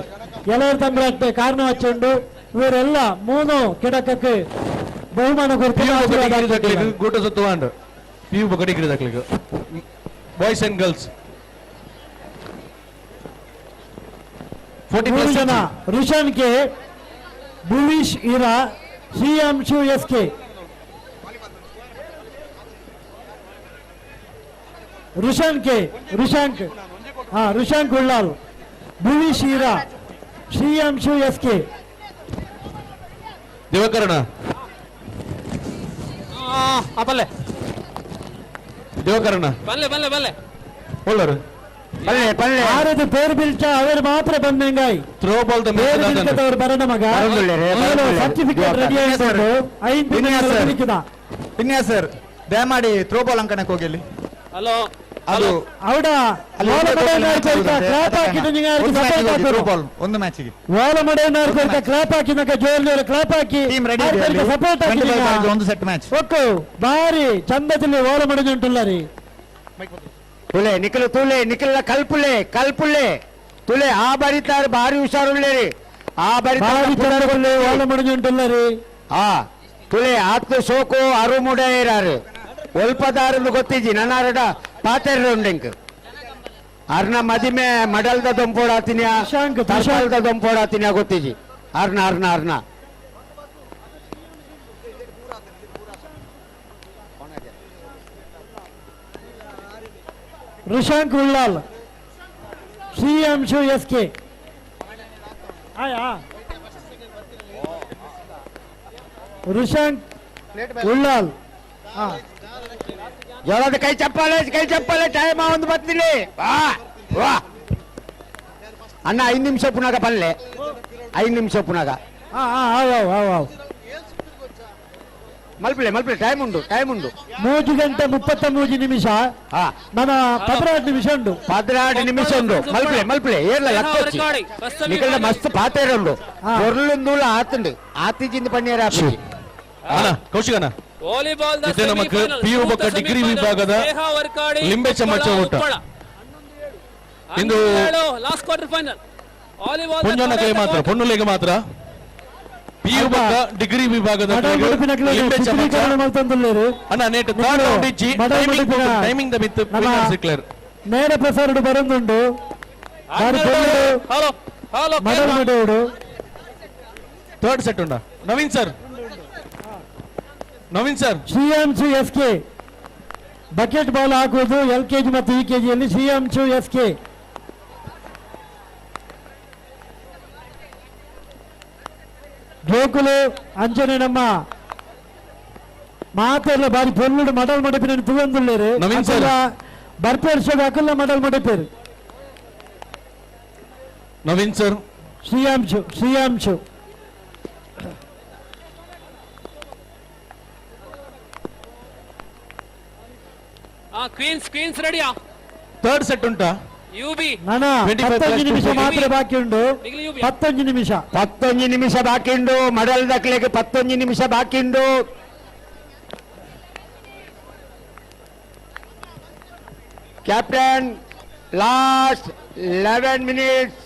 ಎಲೆಯರ್ തമ്പുരാട്ടിന്റെ ಕಾರಣ ಹಚ್ಚುಂಡು. ಇವರೆಲ್ಲ 3 ಕಿಡಕಕ್ಕೆ ಬಹುಮಾನ ಕೊಡ್ತಾರೆ. ಗೂಟ ಸುತ್ತುವಾಂಡ್ ಪಿಯು ಬಕಡಿಗಿರಿ ದಾಖಲೆಗೆ ಬಾಯ್ಸ್ ಅಂಡ್ ಗರ್ಲ್ಸ್ 40 ಜನ. Rishan K, Bhuvish Ira, Shreeyanshu S K. Rishan K, Rishank, ಹಾ ರಿಶಾಂಕ್ ಉಳ್ಳಾಲ್, ಭುವಿಶ್ ಇರಾ, ಶ್ರೀಯಾಂಶು ಎಸ್ ಕೆ. ದಿವಾಕರಣ ಬಲ್ಲೆ ದಿವಾಕರಣ ಬಲ್ಲೆ ಬಲ್ಲೆ ಬಲ್ಲೆ ಒಳ್ಳರು ಪಲ್ಲೆ ಪಲ್ಲೆ ಆರದು ಪೇರು ಬಿಲ್ಚ ಅವರು ಮಾತ್ರ ಬಂದಂಗಾಯ್ ಥ್ರೋ ಬಾಲ್ the ಪೇರು ಬಿಲ್ಚದವರು ಬರಣ ಮಗ ಸರ್ಟಿಫಿಕೇಟ್ ರೆಡಿ ಆಯಿತು. 5 ವಿನ್ಯಾಸ್ ಸರ್ ದಯಮಾಡಿ ಥ್ರೋ ಬಾಲ್ ಅಂಕಣಕ್ಕೆ ಹೋಗಿ ಅಲ್ಲಿ. ಹಲೋ ಅದು ಅವಡ ಕ್ಲಾಪ್ ಹಾಕಿದ್ದು ಥ್ರೋ ಬಾಲ್ ಒಂದು ಮ್ಯಾಚಿಗೆ ಓಲ ಮಡೆಯನ್ನಾರು ಕ್ಲಾಪ್ ಹಾಕಿದಾಗ ಜೋರ್ clap hockey team ready support hockey ಒಂದು ಸೆಟ್ ಮ್ಯಾಚ್ ಒಕ್ಕು ಬಾರಿ ಚಂದದಲ್ಲಿ ಓಲ ಮಡೆದುಂಟುಲ್ಲರಿ. ತುಲೆ ನಿಖಲು ತುಲೆ ನಿಖಲ ಕಲ್ಪುಲೆ ಕಲ್ಪುಲೆ ತುಲೆ ಆ ಬರಿತಾರು ಭಾರಿ ಹುಷಾರುಳ್ಳೇರಿ ಆ ಬಾರಿ ಚಂದದಲ್ಲಿ ಓಲ ಮಡೆದುಂಟುಲ್ಲರಿ. ಆ ತುಲೆ ಆತ್ಮ ಸೋಕು ಅರುಮುಡ ಇರಾರು ಒಲ್ಪದಾರಂದು ಗೊತ್ತಿಜಿ ನನ್ನಾರಡ ಪಾತೆರ ಉಂಡೆಂಕ್ ಅರ್ನ ಮದಿಮೆ ಮಡಲ್ದ ದೊಂಪೋಡಾತಿನ ತರ್ಪಾಲ್ದ ದೊಂಪೋಡಾತಿನ ಗೊತ್ತಿಜಿ ಅರ್ನ ಅರ್ನ ಅರ್ನ ರಿಶಾಂಕ್ ಉಳ್ಳಾಲ್, ಶ್ರೀಯಾಂಶು ಎಸ್ ಕೆ. ಆಯಾ ರಿಶಾಂಕ್ ಉಳ್ಳಾಲ್. ಜೋಳದ ಕೈ ಚಪ್ಪಾಳೆ ಕೈ ಚಪ್ಪಾಳೆ ಟೈಮ್ ಒಂದು ಬರ್ತೀನಿ. ವಾ ವಾ ಅಣ್ಣ 5 ನಿಮಿಷ ಪುನಗ ಪಲ್ಲೆ 5 ನಿಮಿಷ ಪುನಗ. ಮಲ್ಪಲೆ ಮಲ್ಪಲೆ ಟೈಮ್ ಉಂಟು ಟೈಮ್ ಉಂಟು. 3 ಗಂಟೆ 33 ನಿಮಿಷ ನನ್ನ 16 ನಿಮಿಷ ಉಂಟು 16 ನಿಮಿಷ ಉಂಟು. ಮಲ್ಪಲೆ ಮಲ್ಪಲೆ ಏರ್ಲ ಲಕ್ಕ ಮಸ್ತ್ ಪಾತೇರ ಉಂಡು ಪೊರ್ಲುಂದೂಲ ಆತುಂಡು ಆತಿಜಿಂದ ಪಣ್ಣೇರ ಕೌಶಿಕನ ಡಿಗ್ರಿ ವಿಭಾಗದ ಲಿಂಬೆ ಚಮಚ ಊಟ. ಇಂದು ಲಾಸ್ಟ್ ಕ್ವಾರ್ಟರ್ ಫೈನಲ್ ವಾಲಿಬಾಲ್ ಪೊಂಜೊನಕ್ಲೆ ಮಾತ್ರ ಪೊಣ್ಣುಲೆಗೆ ಮಾತ್ರ ಪಿ ಯು ಬೊಕ್ಕ ಡಿಗ್ರಿ ವಿಭಾಗದ ಅಣ್ಣ ನೇಟ್ ಥರ್ಡ್ ರೌಂಡ್ ಇಜ್ಜಿ ಟೈಮಿಂಗ್ the ಮಿತ್ ಸಿಕ್ಲರ್ ನೇರ ಪ್ರಸಾರಡು ಬರೊಂದುಂಡು ಹಲೋ ಹಲೋ ಮಡಲ್ ಮಡೋಡು ಥರ್ಡ್ ಸೆಟ್ ಉಂಡ Naveen sir Naveen sir Shreyansh S K bucket ball ಹಾಕುವುದು ಎಲ್ ಕೆಜಿ ಮತ್ತು ಇ ಕೆಜಿಯಲ್ಲಿ ಶ್ರೀಯಾಂಶು ಎಸ್ ಕೆ ಜೋಕುಲು ಅಂಚನೆ ನಮ್ಮ ಮಾತೆಲ್ಲ ಬಾರಿ ಪೊಲ್ಲುಡು ಮಡಲ್ ಮಡಿಪಿನ ತುವಂದುಳ್ಳೇರು ನವೀನ್ ಸರ್. ಬರ್ಪೇರ್ ಶೋಗ ಅಕುಲ್ಲ ಮಡಲ್ ಮಡಿಪೇರು Naveen sir Shreeyanshu Shreeyanshu queens queens ರೆಡಿಯಾ ಥರ್ಡ್ ಸೆಟ್ ಉಂಟಾ ಯುಬಿ ನಾನ 25 ಪತ್ತೊಂದು ನಿಮಿಷ plus ಮಾತ್ರ ಬಾಕಿ ಉಂಟು ಪತ್ತೊಂದು ನಿಮಿಷ ಪತ್ತೊಂದು ನಿಮಿಷ ಬಾಕಿ ಉಂಡು ಮಡಲ್ ದಕ್ಲೆಗೆ ಪತ್ತೊಂದು ನಿಮಿಷ ಬಾಕಿ ಉಂಡು captain last 11 minutes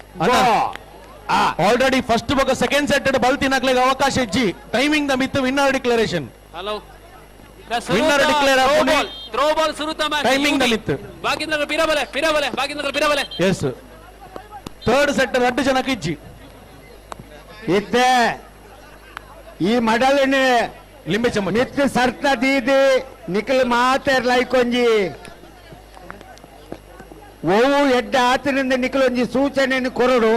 already first ಬೊಕ ಸೆಕೆಂಡ್ ಸೆಟ್ ಬಲ್ ತಿನ್ನಕ್ಲೆಗೆ ಅವಕಾಶ ಇಜ್ಜಿ ಟೈಮಿಂಗ್ the ಮಿತ್ winner declaration hello Winner declare ಆಪುಂಡು. ಥ್ರೋ ಬಾಲ್ ಸುರುತ ಮ್ಯಾಚ್ ಟೈಮಿಂಗ್ ದ ಮಿತ್ ಬಾಕಿನಗರ ಪಿರಬಲೆ ಪಿರಬಲೆ ಬಾಕಿನಗರ ಪಿರಬಲೆ ಎಸ್ ಥರ್ಡ್ ಸೆಟ್ ರಡ್ಡು ಜನಕ್ಕೆ ಇಜ್ಜಿ ಇತ್ತೆ ಈ ಮಡಲಿನ ಲಿಂಬೆ ಚಮಚ ಮಿತ್ ಸರ್ತ ದೀದಿ ನಿಖಲ್ ಮಾತೆರ್ ಲೈಕೊಂಜಿ ಒವು ಎಡ್ಡ ಆತನಿಂದ ನಿಖಲೊಂಜಿ ಸೂಚನೆಯನ್ನು ಕೊರಡು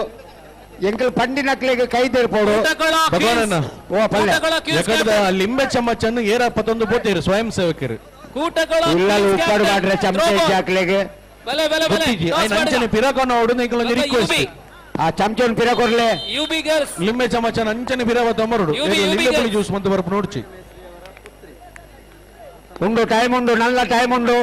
ಎಂಕಲ್ ಪಂಡಿನಕ್ಲೆಗೆ ಕೈ ತೆರಪೋಡು ಭಗವಾನಣ್ಣ ಓ ಪಲ್ಲೆ ಯಾಕಂದ್ರೆ ಲಿಂಬೆ ಚಮಚನ್ನು ಏರ ಪತ್ತೊಂದು ಪೋತೇರು ಸ್ವಯಂ ಸೇವಕರು ಕೂಟಗಳ ಇಲ್ಲಲ್ ಉಪ್ಪಾಡು ಮಾಡ್ರೆ ಚಮಚ ಜಾಕ್ಲೆಗೆ ಬಲೆ ಬಲೆ ಬಲೆ ಗೊತ್ತಿಜ್ಜಿ ಐನ್ ಅಂಚನೆ ಪಿರಕೊನ ಓಡು ನಿಖಲೊಂಜಿ ರಿಕ್ವೆಸ್ಟ್ ಆ ಚಮಚನ್ ಪಿರ ಕೊರ್ಲೆ ಯುಬಿ ಗರ್ಲ್ಸ್ ಲಿಂಬೆ ಚಮಚನ ಅಂಚನೆ ಪಿರವ ತಮರುಡು ಯುಬಿ, ಯುಬಿ ಲಿಂಬೆ ಪುಳಿ girls. Juice ಮಂತ ಬರ್ಪು ನೋಡ್ಚಿ ಉಂಡು ಟೈಮ್ ಉಂಡು ನಲ್ಲ ಟೈಮ್ ಉಂಡು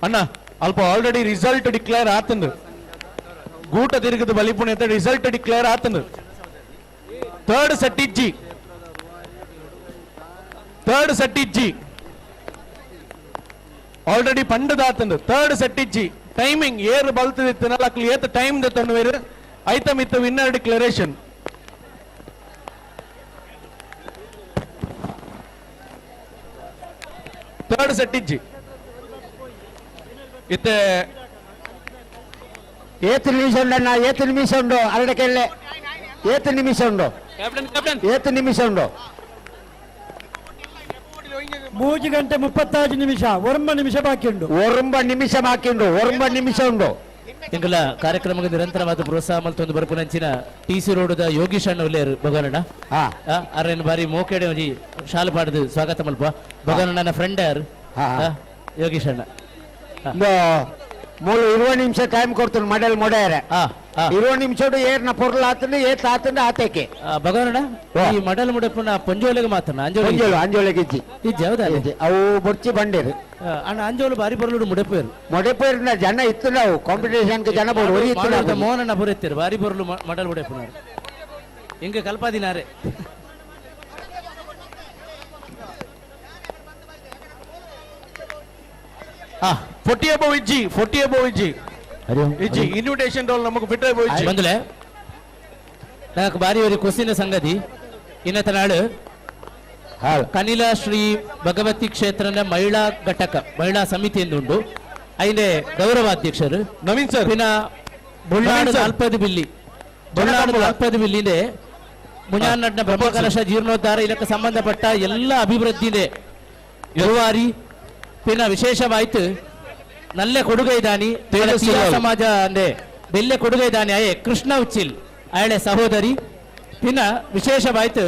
ಅಣ್ಣ ಅಲ್ಪ ಆಲ್ರೆಡಿ ರಿಸಲ್ಟ್ ಡಿಕ್ಲೇರ್ ಆತಂದು ಗೂಟ ತಿರುಗದ ಬಲಿಪುಣೆ ಅಂತ ರಿಸಲ್ಟ್ ಡಿಕ್ಲೇರ್ ಆತಂದು ಥರ್ಡ್ ಸೆಟ್ ಇಜ್ಜಿ ಥರ್ಡ್ ಸೆಟ್ ಇಜ್ಜಿ ಆಲ್ರೆಡಿ ಪಂಡದ ಆತಂದು ಥರ್ಡ್ ಸೆಟ್ ಇಜ್ಜಿ ಟೈಮಿಂಗ್ ಏರ್ ಬಲ್ತದಿತ್ತು ಅಕ್ಲು ಏತ್ ಟೈಮ್ ದತ್ತೊಂಡು ಬೇರೆ ಐತಮ್ ಇತ್ತು ವಿನ್ನರ್ ಡಿಕ್ಲರೇಷನ್ ಥರ್ಡ್ ಸೆಟ್ ಇಜ್ಜಿ ಇತ್ತೆ ಏತ್ ನಿಮಿಷ ಉಂಡಣ್ಣ ಏತ್ ನಿಮಿಷ ಉಂಡು ಅರಡಕೆಲ್ಲೆ ಏತ್ ನಿಮಿಷ ಉಂಡು ಕ್ಯಾಪ್ಟನ್ ಕ್ಯಾಪ್ಟನ್ ಏತ್ ನಿಮಿಷ ಉಂಡು 3 ಗಂಟೆ 35 ನಿಮಿಷ ಒರ್ಂಬ ನಿಮಿಷ ಬಾಕಿ ಉಂಡು ಒರ್ಂಬ ನಿಮಿಷ ಬಾಕಿ ಉಂಡು ಒರ್ಂಬ ನಿಮಿಷ ಉಂಡು ಎಂಕಲ ಕಾರ್ಯಕ್ರಮಕ್ಕೆ ನಿರಂತರವಾದ ಪ್ರೋತ್ಸಾಹ ಮಲ್ತೊಂದು ಬರ್ಪುನಂಚಿನ ಟಿ ಸಿ ರೋಡ್ದ ಯೋಗೀಶ್ ಅಣ್ಣ ಉಲ್ಲೇರು ಭಗವನಣ್ಣ ಅರೇನು ಬಾರಿ ಮೋಕೆಡೆ ಒಂಜಿ ಶಾಲು ಪಾಡ್ದು ಸ್ವಾಗತ ಮಲ್ಪ ಭಗವನಣ್ಣನ ಫ್ರೆಂಡ್ ಯಾರು ಯೋಗೀಶ್ ಅಣ್ಣ ಮೂಲು 20 ನಿಮಿಷ ಟೈಮ್ ಕೊಡ್ತೀನಿ ಮಡಲ್ ಮೊಡೆಯರೆ 20 ನಿಮಿಷ ಏರ್ನ ಪೊರ್ಲು ಆತಂಡು ಏತ್ ಆತಂಡು ಆತಕ್ಕೆ ಭಗವನಣ್ಣ ಈ ಮಡಲ್ ಮುಡಪುನ ಪೊಂಜೋಲೆಗೆ ಮಾತ್ರ ಅಂಜೋಲು ಅಂಜೋಲೆಗೆ ಇಜ್ಜಿ ಇಜ್ಜಿ ಹೌದಾ ಅವು ಬೊರ್ಚಿ ಬಂಡೇರು ಅಣ್ಣ ಅಂಜೋಲು ಬಾರಿ ಪೊರ್ಲುಡು ಮುಡಪೇರು ಮೊಡೆಪೇರಿನ ಜನ ಇತ್ತು ನಾವು ಕಾಂಪಿಟೇಷನ್ ಜನ ಬೋಡು ಒರಿ ಇತ್ತು ನಾವು. ಮೋಹನಣ್ಣ ಬುರೆತ್ತೇರು ಬಾರಿ ಪೊರ್ಲು ಮಡಲ್ ಮುಡಪುನಾರು ಹಿಂಗೆ ಕಲ್ಪಾದಿನಾರೆ ಫೋರ್ಟಿ ಅಬೌವ್ ಇಜ್ಜಿ ಫೋರ್ಟಿ ಅಬೌವ್ ಇಜ್ಜಿ ಇಜ್ಜಿ ಇನ್ವಿಟೇಷನ್ ರೋಲ್ ನಮಗೆ ಫಿಟ್ ಅಬೌವ್ ಇಜ್ಜಿ ಬಂದಲೆ నాకు ಭಾರಿ ഒരു ಕುಸಿನ ಸಂಗತಿ ಇನ್ನತ ನಾಡು ಕನಿಲ ಶ್ರೀ ಭಗವತಿ ಕ್ಷೇತ್ರದ ಮಹಿಳಾ ಘಟಕ ಮಹಿಳಾ ಸಮಿತಿ ಎಂದುಂಡು ಐನೆ ಗೌರವಾಧ್ಯಕ್ಷರು ನವೀನ್ ಸರ್ പിന്ന ಬುಳ್ಳಾಡು ನವೀನ್ ಸರ್. ನಾಲ್ಪದು ಬಿಲ್ಲಿ ಬುಳ್ಳಾಡು ನಾಲ್ಪದು ಬಿಲ್ಲಿದೆ ಮುഞ്ഞಾನಡ್ನ ಬ್ರಹ್ಮಕಲಶ ಜೀರ್ಣೋದ್ಧಾರ ಇದಕ್ಕೆ ಸಂಬಂಧಪಟ್ಟ ಎಲ್ಲ ಅಭಿವೃದ್ಧಿದೆ ಗುರುವಾರಿ ಪಿನ್ನ ವಿಶೇಷವಾಯ್ತು ನಲ್ಲೆ ಕೊಡುಗೈ ದಾನಿ ತೇಜಸ್ವಿ ತೀರಾ ಅವರು. ಸಮಾಜ ಅಂದೆ ಬೆಲ್ಲೆ ಕೊಡುಗೈ ದಾನಿ ಅಯೇ ಕೃಷ್ಣ ಉಚ್ಚಿಲ್ ಅಯಳೆ ಸಹೋದರಿ ಪಿನ್ನ ವಿಶೇಷವಾಯ್ತು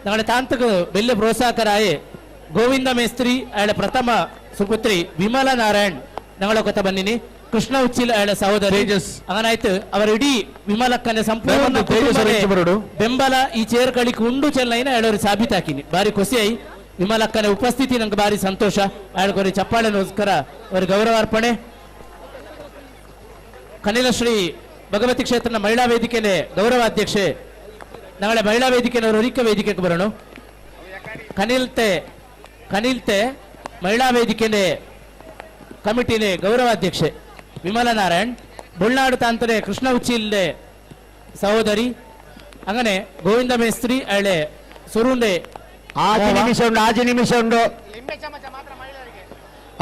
ನಗಳ ತಾಂತ್ರಿಕ ಬೆಲ್ಲೆ ಪ್ರೋತ್ಸಾಹಕರಾಯೇ ಗೋವಿಂದ ಮೇಸ್ತ್ರಿ ಅಯಳೆ ಪ್ರಥಮ ಸುಪುತ್ರಿ ವಿಮಲಾ ನಾರಾಯಣ್ ನಗಳ ಕೊತ್ತ ಬನ್ನಿನಿ ಕೃಷ್ಣ ಉಚ್ಚಿಲ್ ಅಯಳೆ ಸಹೋದರಿ ಅಂಗನಾಯ್ತು ಅವರ ಇಡೀ ವಿಮಲಕ್ಕನೆ ಸಂಪೂರ್ಣ ದಯವಿಟ್ಟು ತೇಜಸ್ ಕುಟುಂಬದ ಅವರು ಹೆಚ್ಚು ಬರೋಡು. ಬೆಂಬಲ ಈ ಚೇರ್ ಕಳಿಕ್ ಉಂಡು ಚೆಲ್ಲೈನ ಅಯಳವರು ಸಾಬೀತಾಕಿನಿ ಬಾರಿ ಖುಷಿಯಾಯಿ ವಿಮಲಕ್ಕನ ಉಪಸ್ಥಿತಿ ನಂಗೆ ಬಾರಿ ಸಂತೋಷ ಅಯಳಗೊರಿ ಚಪ್ಪಾಳೆನೋಸ್ಕರ ಅವರ ಗೌರವಾರ್ಪಣೆ ಕನಿಲ ಶ್ರೀ ಭಗವತಿ ಕ್ಷೇತ್ರದ ಮಹಿಳಾ ವೇದಿಕೆನೆ ಗೌರವಾಧ್ಯಕ್ಷೆ ನಾಳೆ ಮಹಿಳಾ ವೇದಿಕೆನವರು ರಿಕ್ಕ ವೇದಿಕೆಗೆ ಬರೋಣ ಕನಿಲ್ತೆ ಕನಿಲ್ತೆ ಮಹಿಳಾ ವೇದಿಕೆನೆ ಕಮಿಟಿನೆ ಗೌರವಾಧ್ಯಕ್ಷೆ ವಿಮಲ ನಾರಾಯಣ್, ಬುಳ್ನಾಡು ತಾಂತನೆ ಕೃಷ್ಣ ಉಚ್ಚಿಲ್ಲೆ ಸಹೋದರಿ, അങ്ങനെ ಗೋವಿಂದ ಮೇಸ್ತ್ರಿ ಅಳೆ ಸುರುಂಡೆ. ಆಜಿ ನಿಮಿಷ ಉಂಡು, ಆಜಿ ನಿಮಿಷ ಉಂಡು,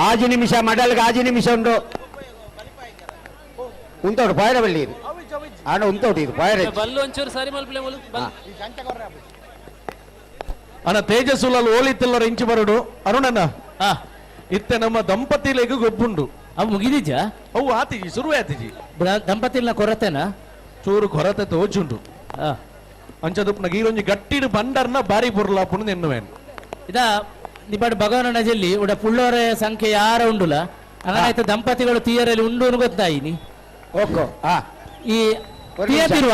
ಆಜಿ ನಿಮಿಷ ಮಡಲ್ಗೆ ಆಜಿ ನಿಮಿಷ ಉಂಡು. ಉಂತೋಡು ಪಾಯರ ಬಳ್ಳಿ ಇದು ಆಣ ಉಂತೋಡು ಇದು ಪಾಯರ. ಬಲ್ಲು ಒಂಚೂರು ಸರಿ ಮಲ್ಪಲೆ ಮುಲು. ಅಣ್ಣ ತೇಜಸ್ಸುಲಲ್ಲಿ ಓಲಿತ್ತಿಲ್ಲರ ಇಂಚು ಬರಡು ಅರುಣಣ್ಣ. ಇತ್ತೆ ನಮ್ಮ ದಂಪತಿಲೆಗೂ ಗೊಬ್ಬುಂಡು. ಅವು ಮುಗಿದಿಜ್ಜಾ? ಅವು ಆತಿಜಿ, ಶುರುವೇ ಆತಿಜಿ. ದಂಪತಿಲ್ನ ಕೊರತೆನಾ? ಚೂರು ಕೊರತೆ ತೋಚುಂಡು. ಅಂಚದುಪ್ಪನ ಗೀರೊಂಜಿ ಗಟ್ಟಿಡು ಬಂಡರ್ನ ಬಾರಿ ಬುರ್ಲಾಪುಂಡು ಎನ್ನುವೇನು. ಇದ ನಿಪಾಡು ಭಗವನ ಜಲ್ಲಿ ಉಡ ಪುಳ್ಳೋರೆ ಸಂಖ್ಯೆ ಯಾರ ಉಂಡುಲ ಹಂಗಾಯ್ತು ದಂಪತಿಗಳು ತೀಯರಲ್ಲಿ ಉಂಡು ಗೊತ್ತಾಯಿನಿ. ಓಕೋ ಈ ತೀಯತಿರುವ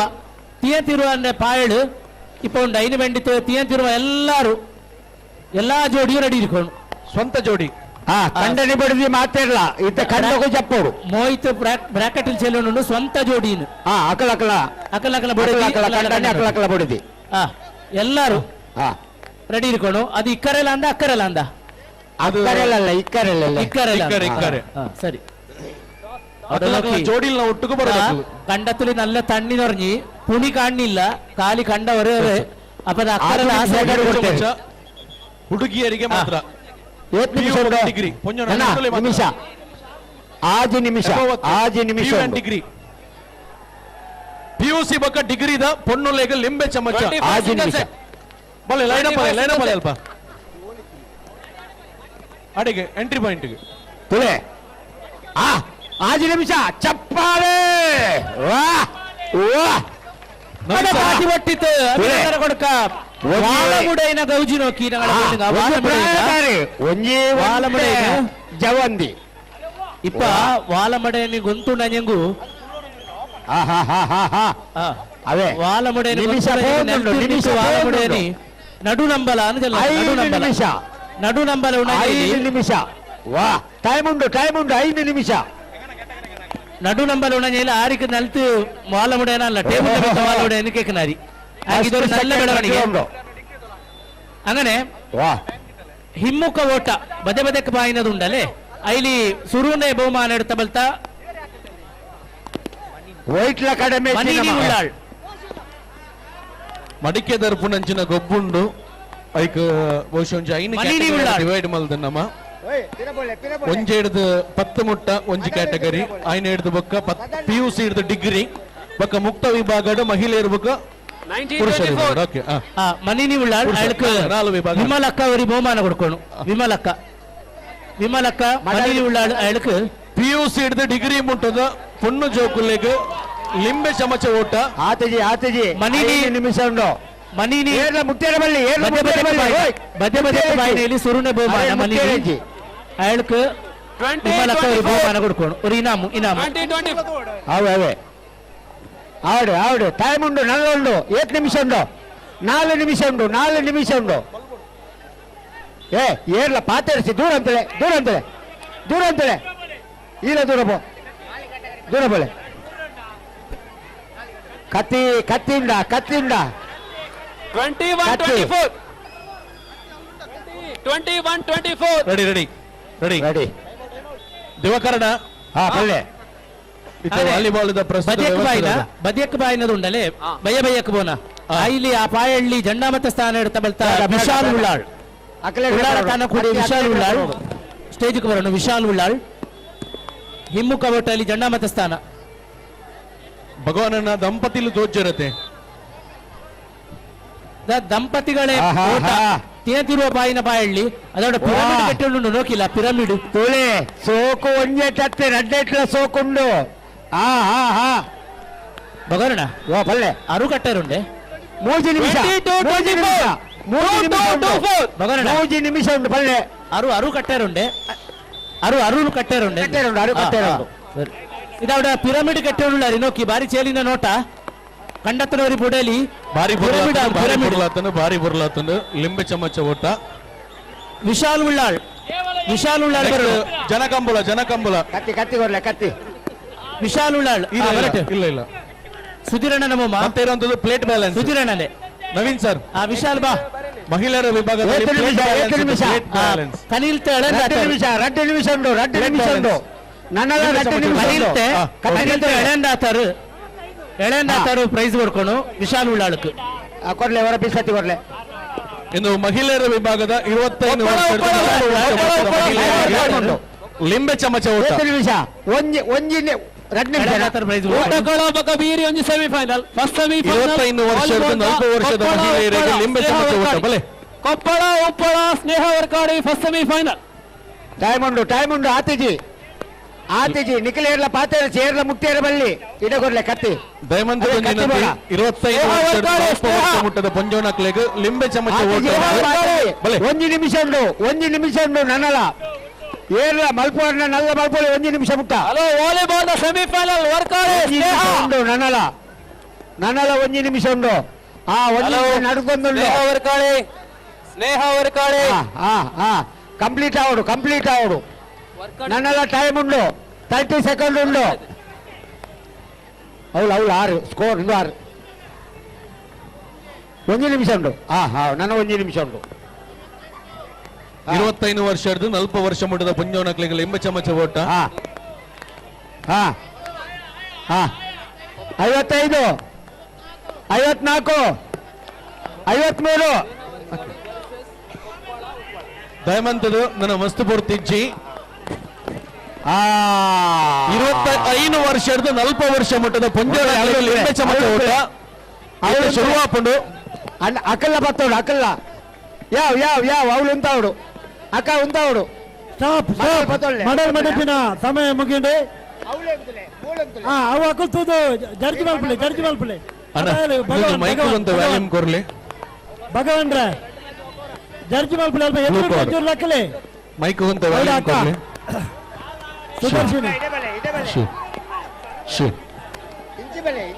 ತೀಯತಿರುವ ಅಂದ್ರೆ ಪಾಯಳು ಇಪ್ಪ ಉಂಡು ಐನು ಬೆಂಡಿತು ತೀಯತಿರುವ ಎಲ್ಲಾರು ಎಲ್ಲಾ ಜೋಡಿಯು ರೆಡಿ ಇರ್ಕೊಂಡು ಸ್ವಂತ ಜೋಡಿ. ಕಂಡನಿ ಬಡಿದಿ ಮಾತಾಡಲ ಇತ್ತ ಕಂಡಗೂ ಚಪ್ಪೋಡು ಮೋಹಿತ್ ಬ್ರಾಕೆಟ್ ಚೆಲ್ಲುಂಡು ಸ್ವಂತ ಜೋಡಿನು. ಅಕಲ ಅಕಲ ಅಕಲ ಅಕಲ ಬಡಿದಿ ಕಂಡನಿ ಅಕಲ ಅಕಲ ಬಡಿದಿ ಎಲ್ಲಾರು ರೆಡಿ ಇರ್ಕೊಂಡು. ಅದು ಇಕ್ಕರೆಲ್ಲ ಅಂದ ಅಕ್ಕರೆಲ್ಲ ಅಂದ ಅಕ್ಕರೆಲ್ಲ ಇಕ್ಕರೆಲ್ಲ ಇಕ್ಕರೆಲ್ಲ ಇಕ್ಕರೆ. ಸರಿ ಜೋಡಿಲ್ ಒಟ್ಟಿಗೆ ಬರೋದು. ಕಂಡತ್ತಲಿ ನಲ್ಲ ತಣ್ಣಿ ನೊರ್ഞ്ഞಿ ಪುಣಿ ಕಾಣ್ಣಿಲ್ಲ ಖಾಲಿ ಕಂಡವರೇ. ಅಪ್ಪದ ಅಕ್ಕರೆಲ್ಲ ಹುಡುಗಿಯರಿಗೆ ಮಾತ್ರ ಡಿಗ್ರಿ ನಿಮಿಷ ಆಜಿ ನಿಮಿಷ ಆಜಿ ನಿಮಿಷ ಡಿಗ್ರಿ ಪಿಯುಸಿ ಬಕ್ಕ ಡಿಗ್ರಿದ ಪೊಣ್ಣುಲೆಗ್ ಲಿಂಬೆ ಚಮಚ ಆಜಿ ನಿಮಿಷ. ಬಲೆ ಲೈನ್ ಅಪ್ ಲೈನ್ ಅಪ್ ಅಲ್ಪ ಅಡಿಗೆ ಎಂಟ್ರಿ ಪಾಯಿಂಟ್ ತುಳೆ ಆ ಆಜಿ ನಿಮಿಷ ಚಪ್ಪಾಳೆ ವಾ ವಾ ಕೊಡ್ಕ ವಾಲಮುಡೈನ ಗೌಜಿ ನೋಕಿ ಜವಂದಿ ಇಪ್ಪ ವಾಲಮಡೈನಿ ಗೊಂತು ನಂಗು ಅವೇ ವಾಲಮುಡೈನಿ ವಾಲಮುಡೈನಿ ನಡು ನಂಬಲ ನಿಮಿಷ ನಡು ನಂಬಲ ಐದು ನಿಮಿಷ ವಾ ಟೈಮ್ ಉಂಡು ಟೈಮ್ ಉಂಡು 5 ನಿಮಿಷ ನಡು ನಂಬಲ ಉಣಂಜ ಆರಿಕ್ ನಲ್ತು ವಾಲಮುಡೈನ ಅಲ್ಲ ಟೇಬಲ್ ವಾಲಮುಡೈನ ಕೇಕನಾರಿ ಇದೊಂದು നല്ല ಬೆಳವಣಿಗೆ. അങ്ങനെ ಹಿಮ್ಮುಖ ಓಟ ಬದೆ ಬದಕ್ಕೆ ಬಾಯಿನದುಂಡಲೆ ಐಲಿ ಸುರುನೆ ಬಹುಮಾನ എടുത്ത ಬಲ್ತ ವೈಟ್ಲ ಕಡಿಮೆ ಉಳ್ಳಾಳ್ ಮಡಿಕೆ ದರ್ಪುನಂಚಿನ ಗೊಬ್ಬುಂಡು ಐಕ್ ಬಹುಶಃ ಒಂಜಿ 5 ಡಿವೈಡ್ ಮಲ್ದ ನಮ್ಮ ಒಂಜಿ ಹಿಡ್ದು 10 ಮುಟ್ಟ ಒಂಜಿ ಕ್ಯಾಟಗರಿ ಐನ ಹಿಡ್ದು ಬೊಕ್ಕ ಪಿಯುಸಿ ಹಿಡ್ದು ಡಿಗ್ರಿ ಬೊಕ್ಕ ಮುಕ್ತ ವಿಭಾಗದ ಮಹಿಳೆಯರು ಬೊಕ್ಕ ಮನಿನಿ ಉಳ್ಳಾಳ್ ವಿಮಲಕ್ಕ ಅವರಿಗೆ ಬಹುಮಾನ ಕೊಡ್ಕೊಣು. ವಿಮಲಕ್ಕ ವಿಮಲಕ್ಕ ಮನಿನಿ ಉಳ್ಳಾಳ್ ಅಳಕ್ ಪಿಯುಸಿ ಹಿಡ್ದು ಡಿಗ್ರಿ ಮುಟ್ಟದ ಪೊಣ್ಣು ಜೋಕುಲೆಗ್ ಲಿಂಬೆ ಚಮಚ ಓಟ ಆತಜಿ ಆತಜಿ ಮನಿನಿ ನಿಮಿಷ ಉಂಡು ಮನಿನಿ ಮುಟ್ಟೇರ ಬಳ್ಳಿ ಬದೆ ಬದೆ ಬಾಯಿನಲ್ಲಿ ಸುರುನೆ ಬಹುಮಾನ ಮನಿನಿ ಅಳಕ್ ವಿಮಲಕ್ಕ ಅವರಿಗೆ ಬಹುಮಾನ ಕೊಡ್ಕೊಣು. ஒரு ಇನಾಮು ಇನಾಮು ಅವೇ ಅವೇ ಆಡು ಆಡು ಟೈಮ್ ಉಂಡು ನಲ್ಲ ಉಂಡು 8 ನಿಮಿಷ ಉಂಡು 4 ನಿಮಿಷ ಉಂಡು 4 ನಿಮಿಷ ಉಂಡು. ಏ ಏರ್ಲ ಪಾತರಿಸಿ ದೂರ ಅಂತೇಳೆ ದೂರ ಅಂತೇಳೆ ದೂರ ಅಂತೇಳೆ ಈಲ ದೂರ ಪೋ ದೂರ ಬೋಲೆ ಕತ್ತಿ ಕತ್ತಿ ಉಂಡ ಕತ್ತಿ ಉಂಡ 21 24 21 24 ready ready ready ready ದಿವಾಕರಣ. ಹಾ ಬಲ್ಲೆ ವಾಲಿಬಾಲ್ ಬದಿಯಕ್ ಬಾಯಿನದುಂಡಲೆ ಬಯ್ಯ ಬಯ್ಯಕ್ ಬೋನ ಇಲ್ಲಿ ಆ ಪಾಯಳ್ಳಿ ಜಂಡಾಮತ ಸ್ಥಾನ എടുത്ത ಬಲ್ತ ವಿಶಾಲ್ ಉಳ್ಳಾಳ್ ಉಳ್ಳಾಳ ತಾನ ಕೂಡಿ ವಿಶಾಲ್ ಉಳ್ಳಾಳ್ ಸ್ಟೇಜ್ಗೆ ಬರೋಣ. ವಿಶಾಲ್ ಉಳ್ಳಾಳ್ ಹಿಮ್ಮುಖ ಓಟಲ್ಲಿ ಜಂಡಾಮತ ಸ್ಥಾನ. ಭಗವಾನನ ದಂಪತಿಲು ತೋಚಿರತ್ತೆ ದಂಪತಿಗಳೇ ತಿರುವ ಬಾಯಿನ ಬಾಯಳ್ಳಿ ಅದರ ಪಿರಮಿಡ್ ಕಟ್ಟುಂಡು ನೋಕಿಲ್ಲ ಪಿರಮಿಡ್ ತುಳೆ ಸೋಕು ಒಂಜೆ ತತ್ತೆ ರಡ್ಡೆಟ್ಲ ಸೋಕುಂಡು. ಆ ಹಾ ಹಾ ಭಗವರಣ ಓ ಬಲ್ಲೆ ಅರು ಕಟ್ಟರುಂಡೆ 3 ನಿಮಿಷ 3 ನಿಮಿಷ 3 ನಿಮಿಷ ಉಂಟು ಬಲ್ಲೆ ಅರು ಅರು ಕಟ್ಟರುಂಡೆ ಅರು ಅರುನು ಕಟ್ಟರುಂಡೆ ಕಟ್ಟರುಂಡು ಅರು ಕಟ್ಟರುಂಡು. ಇದಾವಡ ಪಿರಮಿಡ್ ಕಟ್ಟರುಂಡು ನೋಕಿ ಬಾರಿ ಚೇಲಿನ ನೋಟ ಕಂಡತ್ತನವರಿ ಬುಡಲಿ ಬಾರಿ ಬುರ್ಲಾತನು ಬಾರಿ ಬುರ್ಲಾತನು ಲಿಂಬೆ ಚಮಚ ಓಟ ವಿಶಾಲ್ ಉಳ್ಳಾಳ್ ವಿಶಾಲ್ ಉಳ್ಳಾಳ್ ಜನಕಂಬುಲ ಜನಕಂಬುಲ ಕತ್ತಿ ಕತ್ತಿ ಕೊಡ್ಲೆ ಕತ್ತಿ ವಿಶಾಲ್ ಉಳ್ಳಾಳ್ ಇಲ್ಲ ಇಲ್ಲ ಸುಧೀರಣ್ಣ ನಮ್ಮ ಮತ್ತೆ ಇರುವಂತದ್ದು ಪ್ಲೇಟ್ ಬ್ಯಾಲೆನ್ಸ್ ಸುಧೀರಣ್ಣನೇ ನವೀನ್ ಸರ್ ಆ ವಿಶಾಲ್ ಬಾ ಮಹಿಳೆಯರ ವಿಭಾಗದಲ್ಲಿ ನಿಮಿಷ ನಿಮಿಷ 2 ನಿಮಿಷ ಉಂಟು 2 ನಿಮಿಷ ಉಂಟು ನನ್ನೆಲ್ಲ 2 ನಿಮಿಷ ಎಳೆಂದಾತಾರು ಎಳೆಂದಾತಾರು ಪ್ರೈಸ್ ಕೊಡ್ಕೊಂಡು ವಿಶಾಲ್ ಉಳ್ಳಾಳಕ್ಕೆ ಕೊಡ್ಲೆ ಹೊರ ಬಿಸತಿ ಕೊಡ್ಲೆ. ಇನ್ನು ಮಹಿಳೆಯರ ವಿಭಾಗದ 25 ವರ್ಷದ ಲಿಂಬೆ ಚಮಚ ಓಟ. ನಿಮಿಷ ಒಂಜಿ ಒಂಜಿ 2 ನಿಮಿಷ ಬೀರಿ ಒಂಜಿ ಸೆಮಿಫೈನಲ್ ಫಸ್ಟ್ ಸೆಮಿಫೈನಲ್ 25 ವರ್ಷದ 40 ವರ್ಷದ ಮಹಿಳೆಯರಿಗೆ ಲಿಂಬೆ ಚಮಚ ಓಟ. ಬಲೆ Koppal Uppala Sneha Varkady first semifinal. Time ಉಂಡು ಟೈಮ್ ಉಂಡು ಆತಿಜಿ ಆತಿಜಿ ನಿಖಿಲೇರ್ಲ ಪಾತೇರ ಚೇರ್ಲ ಮುಕ್ತಿಯರ ಬಲ್ಲಿ ಇಡಗೊರ್ಲೆ ಕತ್ತಿ ದಯಮಂತ 25 ವರ್ಷದ 40 ವರ್ಷ ಮುಟ್ಟದ ಪೊಂಜೋನಕ್ಲೆಗ್ ಲಿಂಬೆ ಚಮಚ ಓಟ. ಬಲೆ ಒಂಜಿ ನಿಮಿಷ ಉಂಡು ಒಂಜಿ ನಿಮಿಷ ಉಂಡು ನನ್ನಲ ಏರ್ಲ ಮಲ್ಪೋರ್ನ ನಲ್ಲ ಮಲ್ಪೋಳಿ ಒಂಜಿ ನಿಮಿಷ ಮುಟ್ಟ. ಹಲೋ ವಾಲಿಬಾಲ್ ಸೆಮಿಫೈನಲ್ ವರ್ಕಾಡಿ ಸ್ನೇಹ ಉಂಡು ನನ್ನಲ ನನ್ನಲ ಒಂಜಿ ನಿಮಿಷ ಉಂಡು. ಆ ಒಂಜಿ ನಡ್ಕೊಂದುಂಡು ಸ್ನೇಹ ವರ್ಕಾಡಿ ಸ್ನೇಹ ವರ್ಕಾಡಿ ಹಾ ಹಾ ಕಂಪ್ಲೀಟ್ ಆವಡು ಕಂಪ್ಲೀಟ್ ಆವಡು ನನ್ನೆಲ್ಲ ಟೈಮ್ ಉಂಡು 30 ಸೆಕೆಂಡ್ ಉಂಡು. ಹೌದು ಹೌದು 6 ಸ್ಕೋರ್ ಉಂಡು 6 ಒಂಜಿ ನಿಮಿಷ ಉಂಡು. ಹಾ ಹಾ ನನ್ನ ಒಂಜಿ ನಿಮಿಷ ಉಂಡು. 25 ವರ್ಷದ 40 ವರ್ಷ ಮುಟ್ಟದ ಪುಂಜವನಕ್ಲಿಗೆ ಲಿಂಬೆ ಚಮಚ ಓಟ. ಹಾ ಹಾ ಹಾ 55 54 53 ದಯಮಂತದು ನನ್ನ ಮಸ್ತು ಪೂರ್ತಿ 25 ವರ್ಷದ 40 ವರ್ಷ ಮಟ್ಟದ ಪುಂಜವನಕ್ಲಿಗೆ ಲಿಂಬೆ ಚಮಚ ಓಟ ಶುರುವಾಪುಂಡು. ಅಕಲ್ಲ ಬತ್ತೋಡು ಅಕಲ್ಲ ಯಾವ ಯಾವ ಯಾವ ಅವಳು ಉಂತಾವಡು ಅಕ್ಕ ಉಂತಾವಡು. ಸ್ಟಾಪ್ ಸ್ಟಾಪ್ ಮಡಲ್ ಮಡಪಿನ ಸಮಯ ಮುಗಿಂಡು. ಅವು ಅಕಲ್ತುದು ಜಡ್ಜ್ ಮಲ್ಪುಲೆ ಜಡ್ಜ್ ಮಲ್ಪುಲೆ ವ್ಯಾಲ್ಯೂಮ್ ಕೊರ್ಲಿ ಭಗವನ್ರ ಜಡ್ಜ್ ಮಲ್ಪುಲೆ ಅಲ್ಪ ಎದುರು ಜೋರ್ ಲಕ್ಕಲೆ ಮೈಕ್ ಅಂತ ವ್ಯಾಲ್ಯೂಮ್ ಕೊರ್ಲಿ. Sudarshini she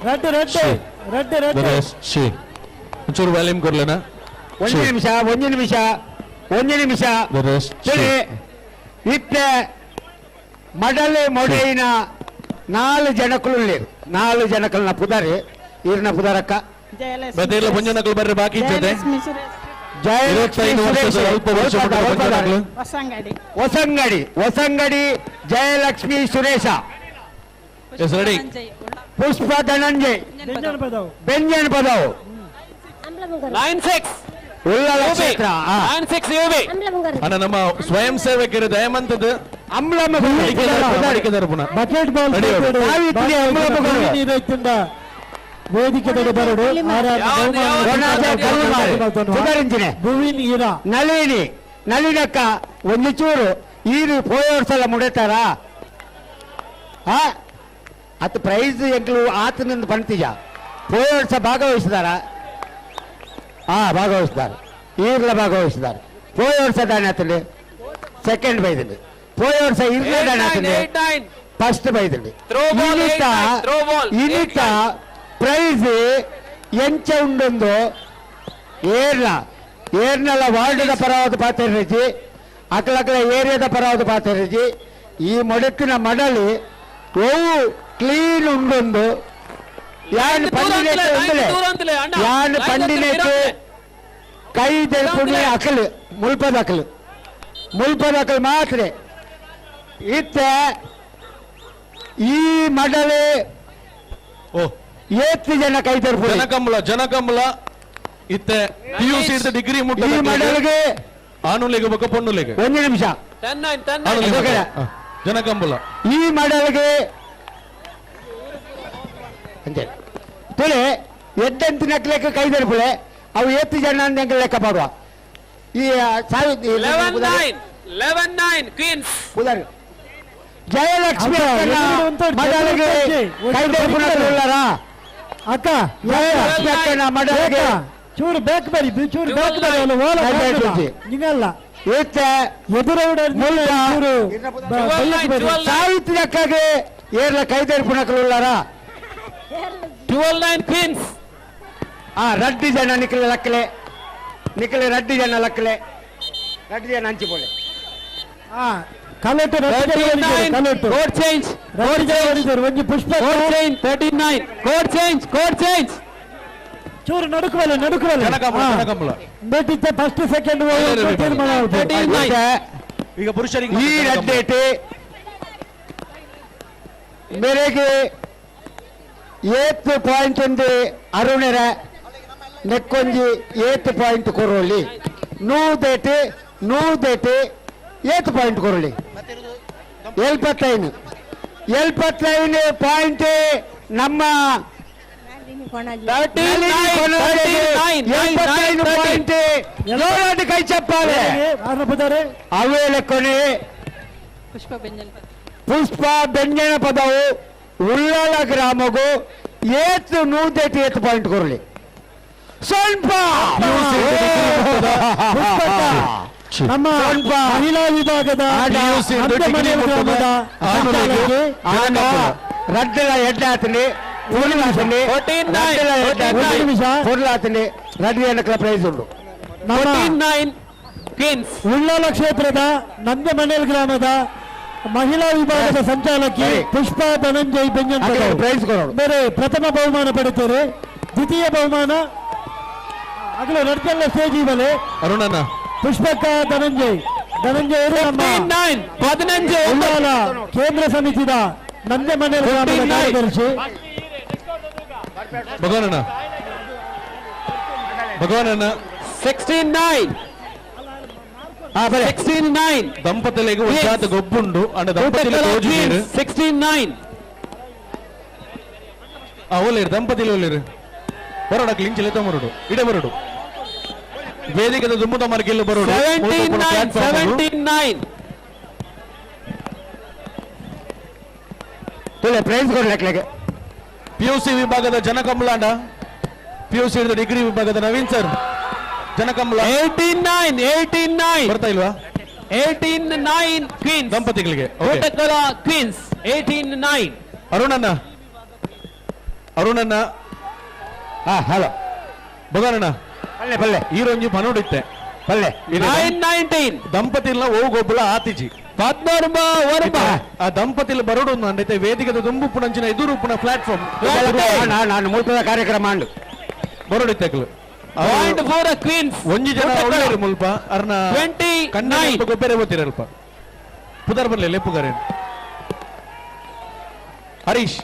red red red red she ಒಂಚೂರು ವ್ಯಾಲ್ಯೂಮ್ ಕೊರ್ಲೆನಾ? ಒಂದು ನಿಮಿಷ ಒಂದು ನಿಮಿಷ ಒಂದು ನಿಮಿಷ. ಸರಿ ಇತ್ತೆ ಮಡಲು ಮೊಡೆಯಿನ 4 ಜನಕ್ಕಳು 4 ಜನಕ್ಕಳನ್ನ ಪುದಾರಿ ಈರ್ನ ಪುದಾರಕ್ಕ ಪುಂಜನಕ್ಕಳು ಬರ್ರಿ ಬಾಕಿ ಇದ್ದದೆ. ಹೊಸಂಗಡಿ ಹೊಸಂಗಡಿ ಜಯಲಕ್ಷ್ಮಿ ಸುರೇಶ ಪುಷ್ಪ ಧನಂಜಯ್ ಬೆಂಜನ್ ಪದವು 96 ಉಳ್ಳಾಲ ಕ್ಷೇತ್ರ 96 ಯುಬಿ. ಅಣ್ಣ ನಮ್ಮ ಸ್ವಯಂ ಸೇವಕರು ದಯಮಂತದ ಬಕೆಟ್ ಬಾಲ್ ವೇದಿಕೆ ಬರಡು ನಳಿನಿ ನಳಿನಕ್ಕ ಒಂದು ಚೂರು ಈರು ಪೋಯೋರ್ಸಲ ಮುಡತಾರ ಅತ್ ಪ್ರೈಸ್ ಎಂಕ್ಲು ಆತನಿಂದ ಪಂತಿಜ ಪೋಯೋರ್ಸ ಭಾಗವಹಿಸಿದಾರ. ಹಾ ಭಾಗವಹಿಸಿದ್ದಾರೆ ಈರ್ಲ ಭಾಗವಹಿಸಿದ್ದಾರೆ. ಪೋಯೋರ್ಸ ದಾಣಿ ಆತಂడి ಸೆಕೆಂಡ್ ಬೈದಂడి ಪೋಯೋರ್ಸ ಇರ್ಲ ದಾಣಿ ಆತಂಡಿ ಫಸ್ಟ್ ಬೈದಂಡಿ. ಇನಿತ ಪ್ರೈಸ್ ಎಂಚ ಉಂಡೊಂದು ಏರ್ಲ ಏರ್ನಲ ವಾರ್ಡ್ದ ಪರವಾದ ಪಾತ್ರೆಜಿ ಅಕಲಕಲ ಏರಿಯಾದ ಪರವಾದ ಪಾತ್ರೆಜಿ ಈ ಮೊಡಕಿನ ಮಡಲಿ ಒವು ಕ್ಲೀನ್ ಉಂಡೊಂದು ಯಾನ್ ಪಂಡಿನೇತು ಉಂದಲೆ ಯಾನ್ ಪಂಡಿನೇತು ಕೈ ದೆಲ್ಪುನಿ ಅಕಲು ಮುಲ್ಪದ ಅಕಲು ಮುಲ್ಪದ ಅಕಲು ಮಾತ್ರ ಇತ್ತೆ ಈ ಮಡಲಿ ಏತ್ತು ಜನ ಕೈ ತೆರ್ಪು ಜನಕಂಬಲ ಜನಕಂಬಲ ಇತ್ತೆ ಪಿಯುಸಿ ಡಿಗ್ರಿ ಮುಟ್ಟ ಈ ಮಡಲಿಗೆ ಆನುಲೆಗೆ ಬೊಕ್ಕ ಪೊಣ್ಣುಲೆಗೆ ಒಂದು ನಿಮಿಷ ಜನಕಂಬಲ ಈ ಮಡಲಿಗೆ ಅಂತೆ ತುಳಿ ಎದ್ದಂತ ನಕ್ಲೆಕ್ಕ ಕೈ ತೆರ್ಪುಳೆ ಅವು ಏತ್ತು ಜನ ಅಂತ ಲೆಕ್ಕ ಪಾಡುವ ಈ ಸಾವಿರ 11-9 ಕ್ವೀನ್ಸ್ ಜಯಲಕ್ಷ್ಮಿ ಮಡಲಿಗೆ ಕೈ ತೆರ್ಪುನಕ್ಲು ಅಕ್ಕ ಜಯಲಕ್ಷ್ಮಿ ಅಕ್ಕನ ಮಡಲಿಗೆ ಚೂರು ಬ್ಯಾಕ್ ಬರಿ ಚೂರು ಬ್ಯಾಕ್ ಬರಿ ಅಲ್ಲ ಓಲ ನಿಂಗಲ್ಲ ಇತ್ತೆ ಎದುರೌಡ ಸಾವಿತ್ರಿ ಅಕ್ಕಗೆ ಏರ್ಲ ಕೈ ತೆರ್ಪುನಕ್ಲು ಉಳ್ಳಾರ 12-9 ಕ್ವೀನ್ಸ್. ಆ ರಡ್ಡಿ ಜನ ನಿಖಿಲ ಲಕ್ಕಲೆ ನಿಖಿಲ ರಡ್ಡಿ ಜನ ಲಕ್ಕಲೆ ರಡ್ಡಿ ಜನ ಹಂಚಿಕೊಳ್ಳೆ. ಕಲೆಕ್ಟರ್ ಕೋಡ್ ಚೇಂಜ್ ಒಂಜಿ Pushpa code change 39 code change code change. ಚೂರು ನಡುಕುವಲ್ಲ ನಡುಕುವಲ್ಲ ಜನಕಂಬಳ, ಜನಕಂಬಳ. ಬೇಟಿತ್ತೆ ಫಸ್ಟ್ ಸೆಕೆಂಡ್ ತೀರ್ಮಾನ ಆಗುತ್ತೆ. ಈಗ ಪುರುಷರಿಗೆ ಈ ಮಾತ್ರ ಜನಕಂಬಳ. ರಡ್ಡೇಟೆ ಮೇರೆಗೆ ಏತ್ ಪಾಯಿಂಟ್ ಒಂದು ಅರುಣರ ನೆಕ್ಕೊಂಜಿ ಏತ್ ಪಾಯಿಂಟ್ ಕೊರೋಲಿ ನೂದೇಟೆ ನೂದೇಟೆ ಏತ್ ಪಾಯಿಂಟ್ ಕೊರೋಲಿ ಎಲ್ಪತ್ತೈನು ಎಲ್ಪತ್ತೈನು ಪಾಯಿಂಟ್ ನಮ್ಮ ಎಲ್ಪತ್ತೈನು ಪಾಯಿಂಟ್ ಜೋರಾದ ಕೈ ಚಪ್ಪಾಳೆ ಅವೇ ಲೆಕ್ಕನೆ ಪುಷ್ಪ ಬೆಂಜನ್ ಪುಷ್ಪ ಬೆಂಜನ ಪದವು ಉಳ್ಳಾಲ ಗ್ರಾಮಗೂ ಏತ್ ನೂದೇಟು ಏತ್ ಪಾಯಿಂಟ್ ಕೊರಲಿ ಸ್ವಲ್ಪ ನಮ್ಮ ಮಹಿಳಾ ವಿಭಾಗದ ಮಧ್ಯ ಮನೆಯ ಗ್ರಾಮದ ಸಂಚಾಲಕಿ ರಡ್ಡಲ ಎಡ್ಡಾತನಿ ಪೂರ್ಣಾತನಿ ಪೂರ್ಣಾತನಿ ರಡ್ಡಿ ಎಣ್ಣಕ್ಲ ಪ್ರೈಸ್ ಉಂಟು ನಮ್ಮ ಉಳ್ಳಾಲ ಕ್ಷೇತ್ರದ ನಂದಮನೇಲ್ ಗ್ರಾಮದ ಮಹಿಳಾ ವಿಭಾಗದ ಸಂಚಾಲಕಿ ಪುಷ್ಪಾ ಧನಂಜಯ್ ಬೆಂಜನ್ ಹಾಗೆ ಪ್ರೈಸ್ ಕೊಡೋಣ. ಬೇರೆ ಪ್ರಥಮ ಬಹುಮಾನ ಪಡೆಯುತ್ತಾರೆ. ದ್ವಿತೀಯ ಬಹುಮಾನ ಆಗಲೂ ರಡ್ಡಲ್ಲ ಸ್ಟೇಜ್ ಇವಲೆ ಅರುಣಣ್ಣ ಪುಷ್ಪಕ್ಕ ಧನಂಜಯ್ ಧನಂಜಯ್ ಅವರು ನಮ್ಮ ಪದಿನಂಜು ಉಳ್ಳಾಲ ಕೇಂದ್ರ ಸಮಿತಿದ ನಂದಮನೇಲ್ ಗ್ರಾಮದ ಕಾರ್ಯದರ್ಶಿ ಭಗವಾನಣ್ಣ ಭಗವಾನಣ್ಣ 16-9 16-9 ದಂಪತಿಗಳಿಗೆ ಒಂದು ಜಾತ ಗೊಬ್ಬುಂಡು ಅಂಡ ದಂಪತಿಲಿ ತೋಜುನೀರು 16-9 ಆ ಒಲ್ಲೇರು ದಂಪತಿಲಿ ಒಲ್ಲೇರು ಬರೋಡಕ್ಕೆ ಲಿಂಚಲೆ ತಮರುಡು ಇಡೆ ಬರೋಡು ವೇದಿಕೆದ ದುಮ್ಮದ ಮರ್ಗಿಲ್ಲು ಬರೋಡು 17-9 17-9 ಪ್ರೈಸ್ ಕೊಡ್ಲಕ್ಕೆ ಪಿಯುಸಿ ವಿಭಾಗದ ಜನಕಮಲಾಂಡ ಪಿಯುಸಿ ಡಿಗ್ರಿ ವಿಭಾಗದ ನವೀನ್ ಸರ್ ಜನಕಮಲ 18-9 18-9 ಬರ್ತಾ ಇಲ್ವಾ 18-9 ಕ್ವೀನ್ಸ್ ದಂಪತಿಗಳಿಗೆ okay. Kottakkala Queens 18-9 ಅರುಣಣ್ಣ ಅರುಣಣ್ಣ ಹಾ ಹಲೋ ಭಗವಾನಣ್ಣ ಪಲ್ಲೆ ಪಲ್ಲೆ ಈರೊಂಜಿ ಪನೋಡಿತ್ತೆ ಪಲ್ಲೆ 9-19 ದಂಪತಿಲ್ನ ಓಗೊಬ್ಬಳ ಆತಿಜಿ ಪದ್ಮರ್ಮ ವರ್ಮ ಆ ದಂಪತಿಲ್ ಬರೋಡು ಅಂಡೈತೆ ವೇದಿಕೆದ ದುಂಬು ಪುಣಂಚಿನ ಎದುರು ಪುಣ ಪ್ಲಾಟ್ಫಾರ್ಮ್ ನಾನು ಮೂರ್ತದ ಕಾರ್ಯಕ್ರಮ ಅಂಡು ಬರೋಡಿತ್ತೆ ಪಾಯಿಂಟ್ ಫೋರ್ ಕ್ವೀನ್ಸ್ ಒಂಜಿ ಜನ ಒಳ್ಳೆಯರು ಮುಲ್ಪ ಅರ್ನ 29 ಕಣ್ಣ ಗೊಬ್ಬರ ಗೊತ್ತಿರಲ್ಪ ಪುದರ್ ಬರ್ಲಿ ಲೆಪ್ಪುಗಾರೆ ಹರೀಶ್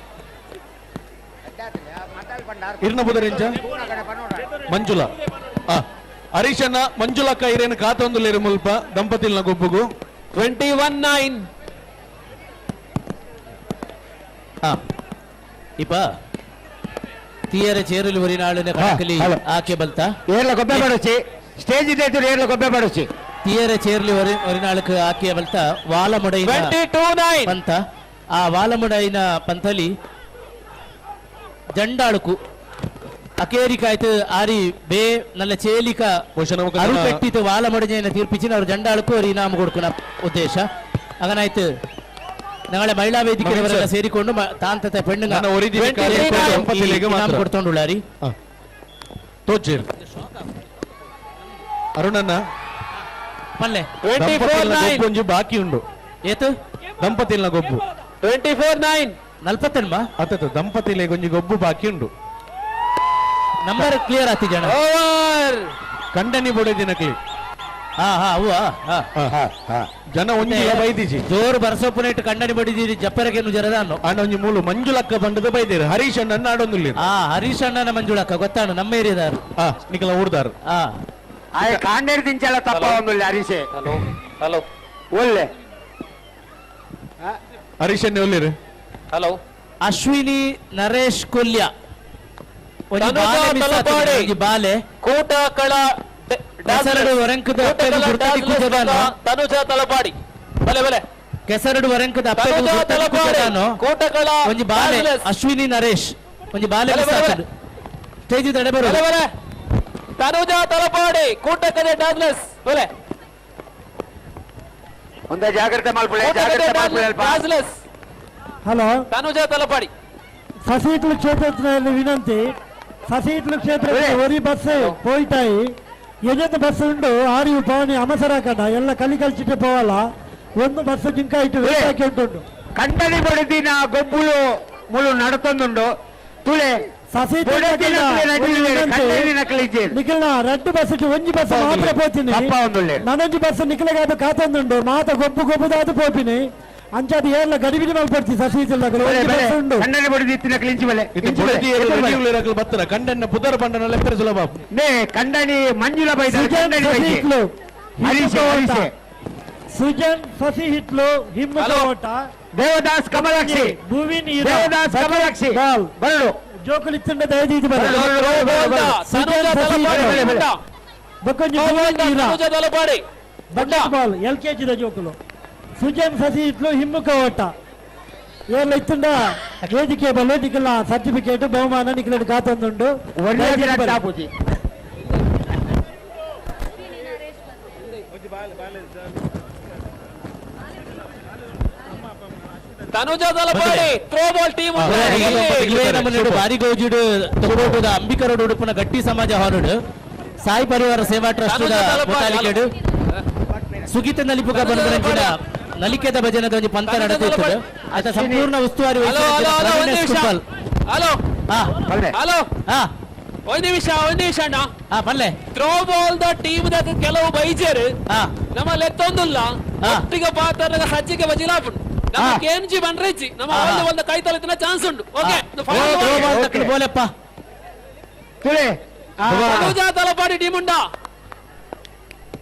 ಇರ್ನ ಪುದರಿಂಚ ಮಂಜುಳಾ ಆ ಹರೀಶನ್ನ ಮಂಜುಳಕ್ಕ ಇರೇನು ಕಾತೊಂದುಲೇರು ಮುಲ್ಪ ದಂಪತಿಲ್ನ ಗೊಬ್ಬುಗು 21-9 ಆ ಇಪ್ಪ ತೀಯರ ಚೇರಲು ಒರಿನಾಳಿನ ಕಣಕಲಿ ಆಕೆ ಬಲ್ತ ಏರ್ಲ ಗೊಬ್ಬೆ ಬಡಸಿ ಸ್ಟೇಜ್ ಇದೆ ಏರ್ಲ ಗೊಬ್ಬೆ ಬಡಸಿ ತೀಯರ ಚೇರ್ಲಿ ಒರಿನಾಳಕ್ಕೆ ಆಕೆ ಬಲ್ತ ವಾಲಮೊಡೈನ 22-9 ಪಂಥ ಆ ವಾಲಮೊಡೈನ ಪಂಥಲಿ ಜಂಡಾಳುಕು ಅಕೇರಿಕಾಯ್ತು ಆರಿ ಬೇ ನಲ್ಲ ಚೇಲಿಕ ಅರು ಪೆಟ್ಟಿತು ವಾಲಮೊಡಜೈನ ತೀರ್ಪಿಚಿನ ಅವ್ರ ಜಂಡಾಳುಕು ಅವ್ರ ಇನಾಮ ಕೊಡ್ಕುನ ಉದ್ದೇಶ ಆಗನಾಯ್ತು ನಾಳೆ ಮಹಿಳಾ ವೇದಿಕೆಯವರೆಲ್ಲ ಸೇರಿಕೊಂಡು ತಾಂತತೆ ಪೆಣ್ಣು ನನ್ನ ಒರಿದಿನ ಕಾರ್ಯಕ್ರಮ ದಂಪತಿಗಳಿಗೆ ಮಾತ್ರ. ಕೊಡ್ತೊಂಡುಳ್ಳಾರಿ ತೋಚೇರು ಅರುಣಣ್ಣ ಪಲ್ಲೆ ದಂಪತಿಲ್ನ ಗೊಬ್ಬು ಒಂಜಿ ಬಾಕಿ ಉಂಡು ಏತು ದಂಪತಿಲ್ನ ಗೊಬ್ಬು 24-9 ನಲ್ಪತ್ತೆನ್ಮ ಅತ್ತ ದಂಪತಿಲಿಗೆ ಒಂಜಿ ಗೊಬ್ಬು ಬಾಕಿ ಉಂಡು ನಂಬರ್ ಕ್ಲಿಯರ್ ಆತಿ ಜನ ಓವರ್ ಕಂಡನಿ ಬೊಡೆ ದಿನಕ್ಲಿ ಹಾ ಹಾ ಅವ್ವ ಹಾ ಜನ ಒಂಜಿ ಬೈದಿಜಿ ಜೋರು ಬರ್ಸೋಪುನೆಟ್ ಕಂಡನಿ ಬಡಿದಿರಿ ಜಪ್ಪರಕ್ಕೆ ಜರದಾನು ಅಣ್ಣ ಒಂಜಿ ಮೂಲು ಮಂಜುಳಕ್ಕ ಬಂಡದ ಬೈದೇರು ಹರೀಶ್ ಅಣ್ಣನ ಆಡೊಂದುಲ್ಲ ಆ ಹರೀಶ್ ಅಣ್ಣನ ಮಂಜುಳಕ್ಕ ಗೊತ್ತಾನು ನಮ್ಮ ಏರಿಯಾದಾರು ಆ ನಿಕಲ ಊರ್ದಾರು ಆ ಆಯ್ ಕಾಂಡೇರ್ ದಿಂಚಲ ತಪ್ಪ ಒಂದುಲ್ಲ ಹರೀಶೆ ಹಲೋ ಹಲೋ ಒಳ್ಳೆ ಹರೀಶ್ ಅಣ್ಣ ಒಳ್ಳೆರು ಹಲೋ ಅಶ್ವಿನಿ ನರೇಶ್ ಕೊಲ್ಯ ಒಂಜಿ ತನುಜ ಬಾಲೆ ಮಿಸ್ ಆತುಂಡು, ತಲಪಾಡಿ. ಒಂಜಿ ಬಾಲೆ ಕೂಟಕಳ ಕೆಸರಡು ಒರಂಕದ ಅಪ್ಪೆಗು ಗುರ್ತದಿ ಕುಜದಾನು. ತನುಜ ತಲಪಾಡಿ ಬಲೆ ಬಲೆ ಕೆಸರಡು ಒರಂಕದ ಅಪ್ಪೆಗು ತನುಜ ಗುರ್ತದಿ ತಲಪಾಡಿ ಕುಜದಾನು. ಕೂಟಕಳ ಒಂಜಿ ಬಾಲೆ ಡಾರ್ಲೆಸ್. ಅಶ್ವಿನಿ ನರೇಶ್ ಒಂಜಿ ಬಾಲೆ ಬಲೆ, ಮಿಸ್ ಬಲೆ, ಆತುಂಡು. ಸ್ಟೇಜ್ ತಡೆ ಬರು ಬಲೆ ಬಲೆ ತನುಜ ತಲಪಾಡಿ ಕೂಟಕಡೆ ಡಾರ್ಲೆಸ್ ಬಲೆ ಒಂದೇ ಜಾಗ್ರತೆ ಮಲ್ಪುಳೆ ಕೂಟಕಡೆ ಜಾಗ್ರತೆ ಮಲ್ಪುಳೆ ಅಲ್ಪ. ಡಾರ್ಲೆಸ್ ಹಲೋ ತನುಜ ತಲಪಾಡಿ ಸಸಿಹಿತ್ಲು ಕ್ಷೇತ್ರದಲ್ಲಿ ವಿನಂತಿ ಸಸಿಹಿತ್ಲು ಕ್ಷೇತ್ರದಲ್ಲಿ ಒರಿ ಬಸ್ ಪೋಯ್ತಾಯಿ ಎಜೆಂತ ಬಸ್ ಉಂಡು ಆರಿಯು ಪವನಿ ಅಮಸರ ಕಂಡ ಎಲ್ಲ ಕಲಿ ಕಲ್ಚಿಟ್ಟು ಪೋವಲ್ಲ ಒಂದು ಬಸ್ ಜಿಂಕ ಇಟ್ಟು ವೇಟ್ ಹಾಕಿ ಉಂಟುಂಡು ಕಂಡನಿ ಬಡದಿನ ಗೊಬ್ಬುಲು ಮುಳು ನಡತೊಂದುಂಡು ತುಳೆ ನಿಖಿಲ್ನ ರಡ್ಡು ಬಸ್ ಒಂಜಿ ಬಸ್ ಮಾತ್ರ ಪೋತೀನಿ ನನೊಂಜಿ ಬಸ್ ನಿಖಿಲಗಾದ ಕಾತೊಂದುಂಡು ಮಾತ ಗೊಬ್ಬು ಗೊಬ್ಬುದಾದ ಪೋಪಿನಿ ಅಂಚಾದ ಏರ್ಲ ಗಡಿಬಿಡಿ ಮಲ್ಪಡ್ತಿ ಸಸೀತಿಲ್ಲ ಉಂಡು ಬತ್ತರ ಕಂಡನ್ನ ಪುದರ್ ಬಂಡನ ಲೆಪ್ಪರೆ ಸುಲಭ ನೇ ಕಂಡನಿ ಮಂಜುಳ ಬೈದ ಸುಜನ್ ಸಸಿ ಹಿಟ್ಲು ಹಿಮ್ಮತ ಓಟ ದೇವದಾಸ್ ಕಮಲಾಕ್ಷಿ ಭುವಿನ್ ದೇವದಾಸ್ ಕಮಲಾಕ್ಷಿ ಬಾಲ್ ಬರಡು ಜೋಕುಲಿತ್ತುಂಡ ದಯದೀತಿ ಬಾಲ್ ಎಲ್ ಕೆಜಿ the ಜೋಕುಲು ಸುಜನ್ ಸಸಿ ಹಿಟ್ಲು ಹಿಮ್ಮುಖ ಓಟ ಏರ್ಲ ಇತ್ತುಂಡ ವೇದಿಕೆ ಬಲ್ಲೆ ನಿಖಿಲ ಸರ್ಟಿಫಿಕೇಟ್ ಬಹುಮಾನ ನಿಖಿಲ ಖಾತೊಂದುಂಡು ಒಳ್ಳೆ Tanuja Talapady throw ball team ಬಾರಿ ಗೌಜಿಡು ತುಳುಟುದ ಅಂಬಿಕಾ ರೋಡ್ ಉಡುಪುನ ಗಟ್ಟಿ ಸಮಾಜ ಹಾಲುಡು ಸಾಯಿ ಪರಿವಾರ ಸೇವಾ ಟ್ರಸ್ಟ್ ಮುತಾಲಿಕೆಡು ಸುಗೀತ ನಲಿಪುಗ ಬಂದ ನಲಿಕೆದ ಭಜನದ ಒಂಜಿ ಪಂಥ ನಡೆದಿತ್ತು ಆತ ಸಂಪೂರ್ಣ ಉಸ್ತುವಾರಿ ಹಲೋ ಹಲೋ ಒಂದು ನಿಮಿಷ ಒಂದು ನಿಮಿಷ ಅಣ್ಣ ಪಲ್ಲೆ throw ball the team the ಕೆಲವು ಬೈಜರ್ ನಮ್ಮ ಲೆತ್ತೊಂದುಲ್ಲ ಒಟ್ಟಿಗೆ ಪಾತ್ರ ಸಜ್ಜಿಗೆ ಬಜಿಲಾಪುಂಡು ನಮ್ಮ ಕೆಎಂಜಿ ಬಂಡ್ರೆಜ್ಜಿ ನಮ್ಮ ಒಂದು ಒಂದು ಕೈ ತಲೆತಿನ ಚಾನ್ಸ್ ಉಂಟು. ಓಕೆ ಬೋಲೆಪ್ಪ ತನುಜಾ ತಲಪಾಡಿ ಟೀಮ್ ಉಂಡಾ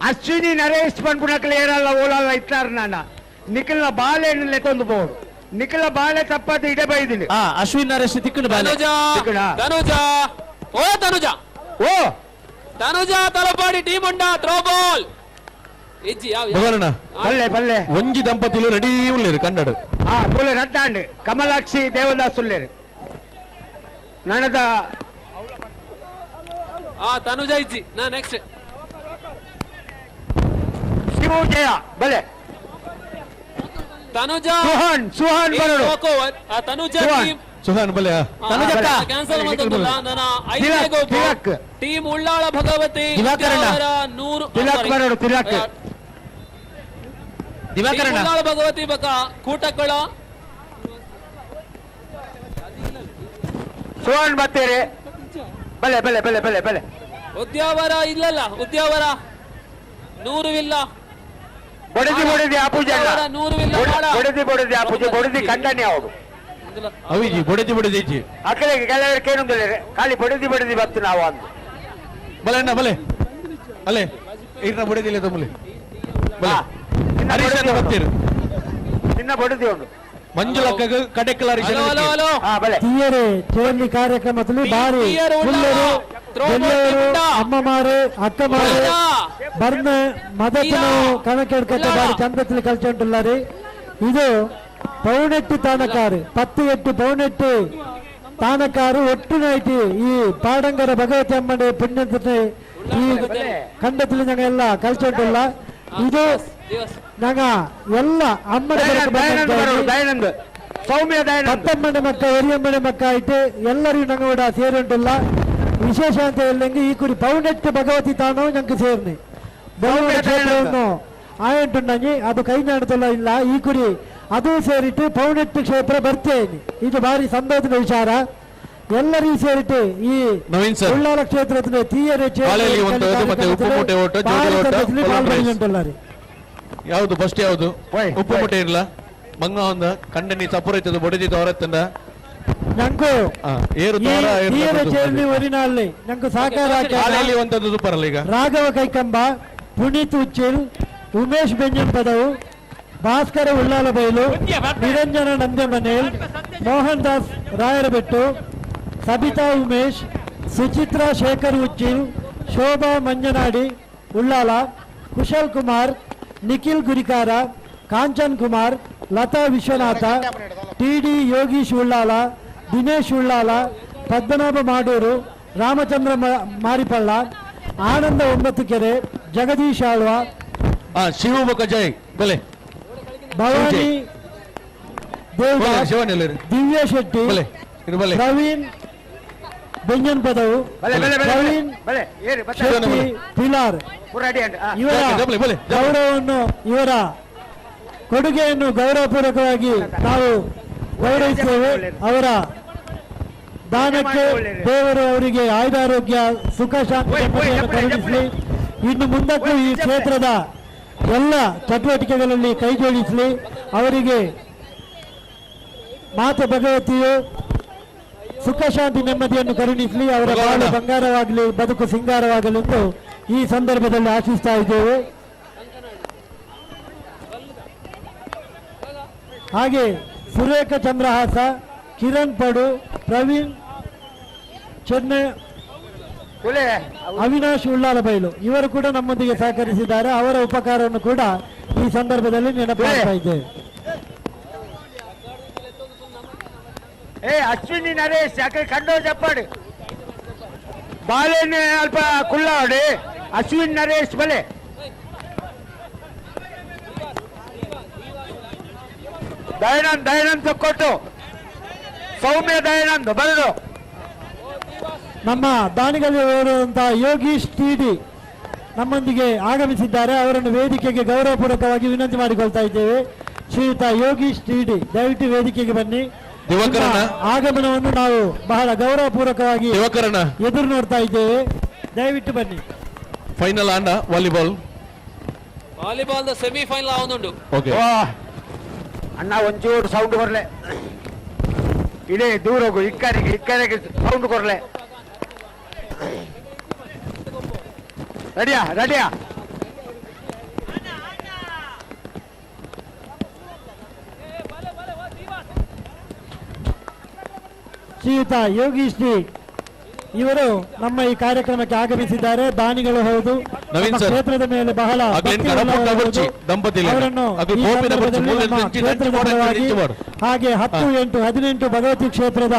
ಅಶ್ವಿನಿ ನರೇಶ್ ಪನ್ಪುನಕಲ್ ಏರಲ್ಲ ಓಲಲ್ಲ ಇತ್ತಾರ ನಾನ ನಿಖಿಲ್ನ ಬಾಲೆ ಲೆತ್ತೊಂದು ಬೋರ್ಡ್ ನಿಖಿಲ ಬಾಲೆ ತಪ್ಪದು ಇಡೆ ಬೈದಿನಿ ಅಶ್ವಿನ್ ನರೇಶ್ ತಿಕ್ಕುಂಡು ಬಾಲೆ ತನುಜಾ ತನುಜಾ ಓ ತನುಜಾ ಓ ತನುಜಾ ತಲಪಾಡಿ ಟೀಮ್ ಉಂಡಾ ಥ್ರೋ ಬಾಲ್ ಇಜ್ಜಿ ಯಾವ ಬಲ್ಲೆ ಬಲ್ಲೆ ಒಂಜಿ ದಂಪತಿಲು ರೆಡಿ ಉಳ್ಳೇರು ಕನ್ನಡ ಬೋಲೆ ರದ್ದಾಂಡ್ ಕಮಲಾಕ್ಷಿ ದೇವದಾಸ್ ಉಳ್ಳೇರು ನನದ ತನುಜಾ ಇಜ್ಜಿ ನಾ ನೆಕ್ಸ್ಟ್ ಶಿವು ಜಯ ಬಲೆ ತನುಜಾ ಸುಹಾನ್ ಸುಹಾನ್ ಬರಡು ತನುಜಾ ಟೀಮ್ ಸುಹಾನ್ ಬಲೆ ತನುಜಕ್ಕ ಕ್ಯಾನ್ಸಲ್ ಮಾಡ್ತಲ್ಲ ನನ್ನ ಐದನೇ ಗೋಪು ಟೀಮ್ ಉಳ್ಳಾಳ ಭಗವತಿ ನೂರು ತಿಲಕ್ ಬರಡು ತಿಲಕ್ ದಿವಾಕರಣ್ಣ ಉಳ್ಳಾಳ ಭಗವತಿ ಬಕ ಕೂಟಕ್ಕಳ ಸುಹಾನ್ ಬತ್ತೀರಿ ಬಲೆ ಬಲೆ ಬಲೆ ಬಲೆ ಬಲೆ ಉದ್ಯಾವರ ಇಲ್ಲಲ್ಲ ಉದ್ಯಾವರ ನೂರು ಇಲ್ಲ ಬಡದಿ ಬಡದಿ ಆ ಪೂಜೆ ನೂರು ಇಲ್ಲ ಬಡದಿ ಬಡದಿ ಆ ಪೂಜೆ ಬಡದಿ ಕಂಡನೆ ಅವರು ಅವಿಜಿ ಬಡದಿ ಬಡದಿ ಇಜ್ಜಿ ಅಕ್ಕಳಿಗೆ ಕೆಲವರು ಕೇಳುದಿಲ್ಲ ಖಾಲಿ ಬಡದಿ ಬಡದಿ ಬತ್ತು ನಾವು ಅಂದು ಬಲೆ ಅಣ್ಣ ಬಲೆ ಅಲ್ಲೇ ಇರ್ನ ಬಡದಿಲ್ಲ ತಮ್ಮಲಿ ಬಲೆ ಹರೀಶ್ ಅಣ್ಣ ಬರ್ತೀರು ನಿನ್ನ ಬಡದಿ ಉಂಟು ಮಂಜುಳಕ್ಕ ಕಡೆಕಲ ಹರೀಶ್ ತೀಯರೆ ಚೇರ್ಲಿ ಕಾರ್ಯಕ್ರಮದಲ್ಲಿ ಬಾರಿ ಹುಲ್ಲರು ಬೆಲ್ಲವರು ಅಮ್ಮಮಾರು ಅಕ್ಕಮಾರು ಬರ್ನ ಮದತನ ಕಣಕೆಡ್ಕತ್ತ ಬಾರಿ ಚಂದത്തിൽ ಕಲ್ಚೊಂಟುಲ್ಲಾರಿ ಇದು ಪೌನೆಟ್ಟು ತಾಣಕಾರು 10 ಪೌನೆಟ್ಟು ತಾಣಕಾರು ಒಟ್ಟು ಈ ಪಾಡಂಗರ ಭಗವತಿ ಅಮ್ಮನ ಪುಣ್ಯತೆ ಈ ಖಂಡത്തിൽ ഞങ്ങൾ ಕಲ್ಚೊಂಟುಲ್ಲ ಇದು ഞങ്ങ ಎಲ್ಲ ಅಮ್ಮನ ಸೌಮ್ಯ ಪತ್ತಮ್ಮನ ಮಕ್ಕ ಎರಿಯಮ್ಮನ ಮಕ್ಕ ಆಯ್ತು ಎಲ್ಲರಿಗೂ ഞങ്ങളുടെ ಸೇರುಂಟುಲ್ಲ ವಿಶೇಷ ಅಂತ ಹೇಳಿದಂಗೆ ಈ ಕುರಿ ಪೌನೆಟ್ಟು ಭಗವತಿ ತಾನೋ ഞങ്ങൾക്ക് ಸೇರ್ನಿ ಕ್ಷೇತ್ರವನ್ನು ಆಯಂಟುಂಡಂಗೆ ಅದು ಕೈ ನಾಡ್ತಲ್ಲ ಇಲ್ಲ ಈ ಕುರಿ ಅದು ಸೇರಿಟ್ಟು ಪೌನೆಟ್ಟು ಕ್ಷೇತ್ರ ಬರ್ತೇನೆ ಇದು ಭಾರಿ ಸಂತೋಷದ ವಿಚಾರ ಎಲ್ಲರಿಗೂ ಸೇರಿಟ್ಟು ಈ ಉಳ್ಳಾಲ ಕ್ಷೇತ್ರದ ತೀಯರೆ ಯಾವುದು ಫಸ್ಟ್ ಯಾವುದು ಉಪ್ಪು ಮೂಟೆ ಇರಲ್ಲ ಮಂಗ ಒಂದ ಕಂಡನಿ ಸಪುರ ಬೊಡಿದಿ ತೋರತ್ತಂಡ ನಂಗೂ ಒರಿನಲ್ಲಿ ನಂಗೂ ಸಹಕಾರ ಈಗ ರಾಘವ ಕೈಕಂಬ ಪುನೀತ್ ಉಚ್ಚಿಲ್ ಉಮೇಶ್ ಬೆಂಜನ್ ಪದವು ಭಾಸ್ಕರ ಉಳ್ಳಾಲಬೈಲು ನಿರಂಜನ ನಂದಮನೇಲ್ ಮೋಹನ್ ದಾಸ್ ರಾಯರಬೆಟ್ಟು ಸಬಿತಾ ಉಮೇಶ್ ಸುಚಿತ್ರಾ ಶೇಖರ್ ಉಚ್ಚಿಲ್ ಶೋಭಾ ಮಂಜನಾಡಿ ಉಳ್ಳಾಲ ಕುಶಲ್ ಕುಮಾರ್ ನಿಖಿಲ್ ಗುರಿಕಾರ ಕಾಂಚನ್ ಕುಮಾರ್ ಲತಾ ವಿಶ್ವನಾಥ ಟಿ ಡಿ ಯೋಗೀಶ್ ಉಳ್ಳಾಲ ದಿನೇಶ್ ಉಳ್ಳಾಲ ಪದ್ಮನಾಭ ಮಾಡೂರು ರಾಮಚಂದ್ರ ಮಾರಿಪಳ್ಳ ಆನಂದ ಒಂಬತ್ತುಕೆರೆ ಜಗದೀಶ್ ಆಳ್ವ ಶಿವಮೊಗ್ಗ ಜೈ ಬಲೆ ಭವಾನಿ ದೇವದಾಸ್ ದಿವ್ಯ ಶೆಟ್ಟಿ ಪ್ರವೀಣ್ ಬೆಂಜನ್ ಪದವು ಪ್ರವೀಣ್ ಶೆಟ್ಟಿ ಪಿಲಾರ್ ಇವರ ಗೌರವವನ್ನು ಇವರ ಕೊಡುಗೆಯನ್ನು ಗೌರವಪೂರ್ವಕವಾಗಿ ನಾವು ಗೌರವಿಸ್ತೇವೆ. ಅವರ ದಾನಕ್ಕೆ ದೇವರು ಅವರಿಗೆ ಆಯುಧಾರೋಗ್ಯ ಸುಖ ಶಾಂತಿ ನೆಮ್ಮದಿಯನ್ನು ಕರುಣಿಸಲಿ. ಇನ್ನು ಮುಂದಕ್ಕೂ ಈ ಕ್ಷೇತ್ರದ ಎಲ್ಲ ಚಟುವಟಿಕೆಗಳಲ್ಲಿ ಕೈ ಜೋಡಿಸಲಿ. ಅವರಿಗೆ ಮಾತೆ ಭಗವತಿಯು ಸುಖ ಶಾಂತಿ ನೆಮ್ಮದಿಯನ್ನು ಕರುಣಿಸಲಿ. ಅವರ ಬಾಳು ಬಂಗಾರವಾಗಲಿ, ಬದುಕು ಸಿಂಗಾರವಾಗಲಿ ಎಂದು ಈ ಸಂದರ್ಭದಲ್ಲಿ ಆಶಿಸ್ತಾ ಇದ್ದೇವೆ. ಹಾಗೆ ಸುರೇಖ ಚಂದ್ರಹಾಸ, ಕಿರಣ್ ಪಡು, ಪ್ರವೀಣ್ ಚೆನ್ನೈ, ಅವಿನಾಶ್ ಉಳ್ಳಾಲಬೈಲು ಇವರು ಕೂಡ ನಮ್ಮೊಂದಿಗೆ ಸಹಕರಿಸಿದ್ದಾರೆ. ಅವರ ಉಪಕಾರವನ್ನು ಕೂಡ ಈ ಸಂದರ್ಭದಲ್ಲಿ ನೆನಪು ಮಾಡ್ತಾ ಇದ್ದೇವೆ. ಏ ಅಶ್ವಿನಿ ನರೇಶ್ ಅక్కడ ಕಂಡೋ ಚಪ್ಪಾಡು ಬಾಳೆಹಣ್ಣು ಅಲ್ಪ ಕುಳ್ಳಾಡಿ ಅಶ್ವಿನ್ ನರೇಶ್ ಬಲೆ ದಯಾನಂದ್ ದಯಾನಂದ್ ಕೊಟ್ಟು ಸೌಮ್ಯ ದಯಾನಂದ್ ಬರೆದು. ನಮ್ಮ ದಾನಿಗಳಿರುವಂತಹ ಯೋಗೀಶ್ ಟಿಡಿ ನಮ್ಮೊಂದಿಗೆ ಆಗಮಿಸಿದ್ದಾರೆ. ಅವರನ್ನು ವೇದಿಕೆಗೆ ಗೌರವಪೂರ್ವಕವಾಗಿ ವಿನಂತಿ ಮಾಡಿಕೊಳ್ತಾ ಇದ್ದೇವೆ. ಶ್ರೀಯುತ ಯೋಗೀಶ್ ಟಿಡಿ ದಯವಿಟ್ಟು ವೇದಿಕೆಗೆ ಬನ್ನಿ. ಆಗಮನವನ್ನು ನಾವು ಬಹಳ ಗೌರವಪೂರ್ವಕವಾಗಿ ಎದುರು ನೋಡ್ತಾ ಇದ್ದೇವೆ. ದಯವಿಟ್ಟು ಬನ್ನಿ. ಫೈನಲ್ ಆಂಡ ವಾಲಿಬಾಲ್ ವಾಲಿಬಾಲ್ ಸೆಮಿಫೈನಲ್ ಆವೊಂದುಂಡು. ಓಕೆ ಅಣ್ಣ ಒಂಚೂರು ಸೌಂಡ್ ಕೊರ್ಲೆ, ಇದೇ ದೂರ ಹೋಗು, ಇಕ್ಕರಿಗೆ ಇಕ್ಕರಿಗೆ ಸೌಂಡ್ ಕೊರ್ಲೆ. ರೆಡಿಯಾ ರೆಡಿಯಾ? ಶ್ರೀಯುತ ಯೋಗೀಶ್ ಜಿ ಇವರು ನಮ್ಮ ಈ ಕಾರ್ಯಕ್ರಮಕ್ಕೆ ಆಗಮಿಸಿದ್ದಾರೆ. ದಾನಿಗಳು ಹೌದು, ಕ್ಷೇತ್ರದ ಮೇಲೆ ಬಹಳ ಅವರನ್ನು ಹಾಗೆ 10, 8, 18 ಭಗವತಿ ಕ್ಷೇತ್ರದ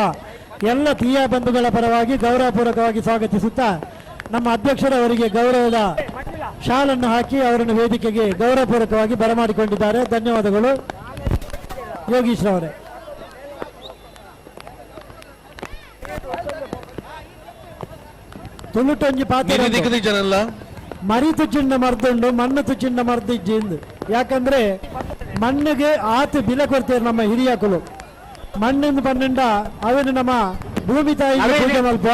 ಎಲ್ಲ ತೀಯಾ ಬಂಧುಗಳ ಪರವಾಗಿ ಗೌರವಪೂರ್ವಕವಾಗಿ ಸ್ವಾಗತಿಸುತ್ತಾ ನಮ್ಮ ಅಧ್ಯಕ್ಷರವರಿಗೆ ಗೌರವದ ಶಾಲನ್ನು ಹಾಕಿ ಅವರನ್ನು ವೇದಿಕೆಗೆ ಗೌರವಪೂರ್ವಕವಾಗಿ ಬರಮಾಡಿಕೊಂಡಿದ್ದಾರೆ. ಧನ್ಯವಾದಗಳು ಯೋಗೀಶ್ ರವರೇ. ತುಳುಟೊಂಜಿ ಪಾತ್ರ ಮರಿ ತುಚ್ಚಿಂಡ ಮರ್ದುಂಡು, ಮಣ್ಣು ತುಚ್ಚಿಂಡ ಮರ್ದಿಜ್ಜಿ ಎಂದು. ಯಾಕಂದ್ರೆ ಮಣ್ಣಿಗೆ ಆತ ಬಿಲೆ ಕೊಡ್ತೇವೆ ನಮ್ಮ ಹಿರಿಯಕುಲು. ಮಣ್ಣಿಂದ ಪನ್ನೆಂಡ ಅವನು ನಮ್ಮ ಭೂಮಿ ತಾಯಿ ಪೂಜೆ ಮಲ್ಪ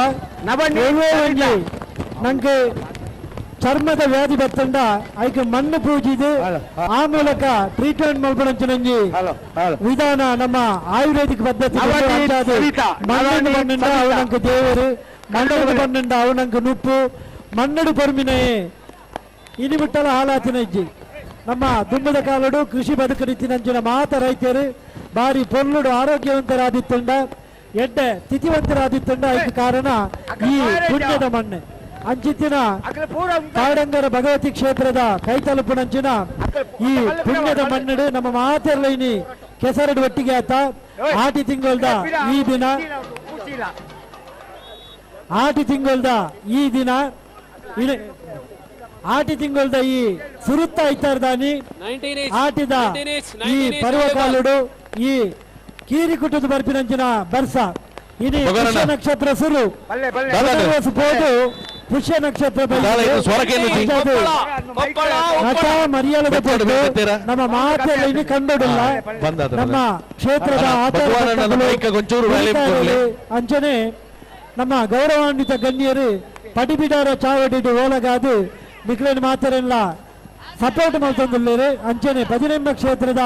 ಒಂಜಿ ನಂಗೆ ಚರ್ಮದ ವ್ಯಾಧಿ ಬತ್ತಂಡ ಐಕ್ ಮಣ್ಣು ಪೂಜಿದು ಆ ಮೂಲಕ ಟ್ರೀಟ್ಮೆಂಟ್ ಮಲ್ಪನಂಚಿನಂಜಿ ವಿಧಾನ ನಮ್ಮ ಆಯುರ್ವೇದಿಕ್ ಪದ್ಧತಿ. ಮಣ್ಣಿಂದ ಪನ್ನೆಂಡ ಅವನಂಕ ದೇವರು, ಮಣ್ಣು ಪನ್ನೆಂಡ ಅವನಂಕ ನುಪ್ಪು, ಮಣ್ಣಡು ಪರ್ಮಿನಯೇ ಇನಿ ಬಿಟ್ಟಲ ಹಾಲಾತಿನ ಇಜ್ಜಿ. ನಮ್ಮ ದುಂಬದ ಕಾಲಡು ಕೃಷಿ ಬದುಕು ರೀತಿನಂಚಿನ ಮಾತ ರೈತರು ಬಾರಿ ಪೊರ್ಲುಡು ಆರೋಗ್ಯವಂತರಾದಿತ್ತುಂಡ, ಎಡ್ಡೆ ತಿಥಿವಂತರಾದಿತ್ತುಂಡ. ಅದಕ್ಕೆ ಕಾರಣ ಈ ಪುಣ್ಯದ ಮಣ್ಣು. ಅಂಚಿತ್ತಿನ ಕಾಡಂಗರ ಭಗವತಿ ಕ್ಷೇತ್ರದ ಕೈತಲುಪುನಂಚಿನ ಈ ಪುಣ್ಯದ ಮಣ್ಣು ನಮ್ಮ ಮಾತೆರ್ಲೈನಿ ಕೆಸರಡು ಒಟ್ಟಿಗೆ ಆತ ಆಟಿ ತಿಂಗಳ್ದ ಈ ದಿನ, ಆಟಿ ತಿಂಗಳ್ದ ಈ ದಿನ, ಆಟಿ ತಿಂಗಳ್ದ ಈ ಸುರುತ್ತ ಐತಾರ್ದಾನಿ ಆಟಿದ ಈ ಪರ್ವಕಾಲುಡು ಈ ಕೀರಿಕುಟದ ಬರ್ಪಿನಂಚಿನ ಬರ್ಸ ಇನಿ ಪುಷ್ಯ ನಕ್ಷತ್ರ ಸುರು ಪೋದು ಪುಷ್ಯ ನಕ್ಷತ್ರ ಮರ್ಯಾದ ನಮ್ಮ ಮಾತೆಲ್ಲ ಕಂಡುಡಿಲ್ಲ. ನಮ್ಮ ಕ್ಷೇತ್ರದ ಆಚಾರ ಅಂಚನೆ ನಮ್ಮ ಗೌರವಾನ್ವಿತ ಗಣ್ಯರು ಪಡಿಬಿಡಾರ ಚಾವಡಿ ಓಲಗಾದು ನಿಕ್ಲೇನ್ ಮಾತರೆಲ್ಲ ಸಪೋರ್ಟ್ ಮಾಡ್ತಂದುಳ್ಳೇರು. ಅಂಚನೆ 18 ಕ್ಷೇತ್ರದ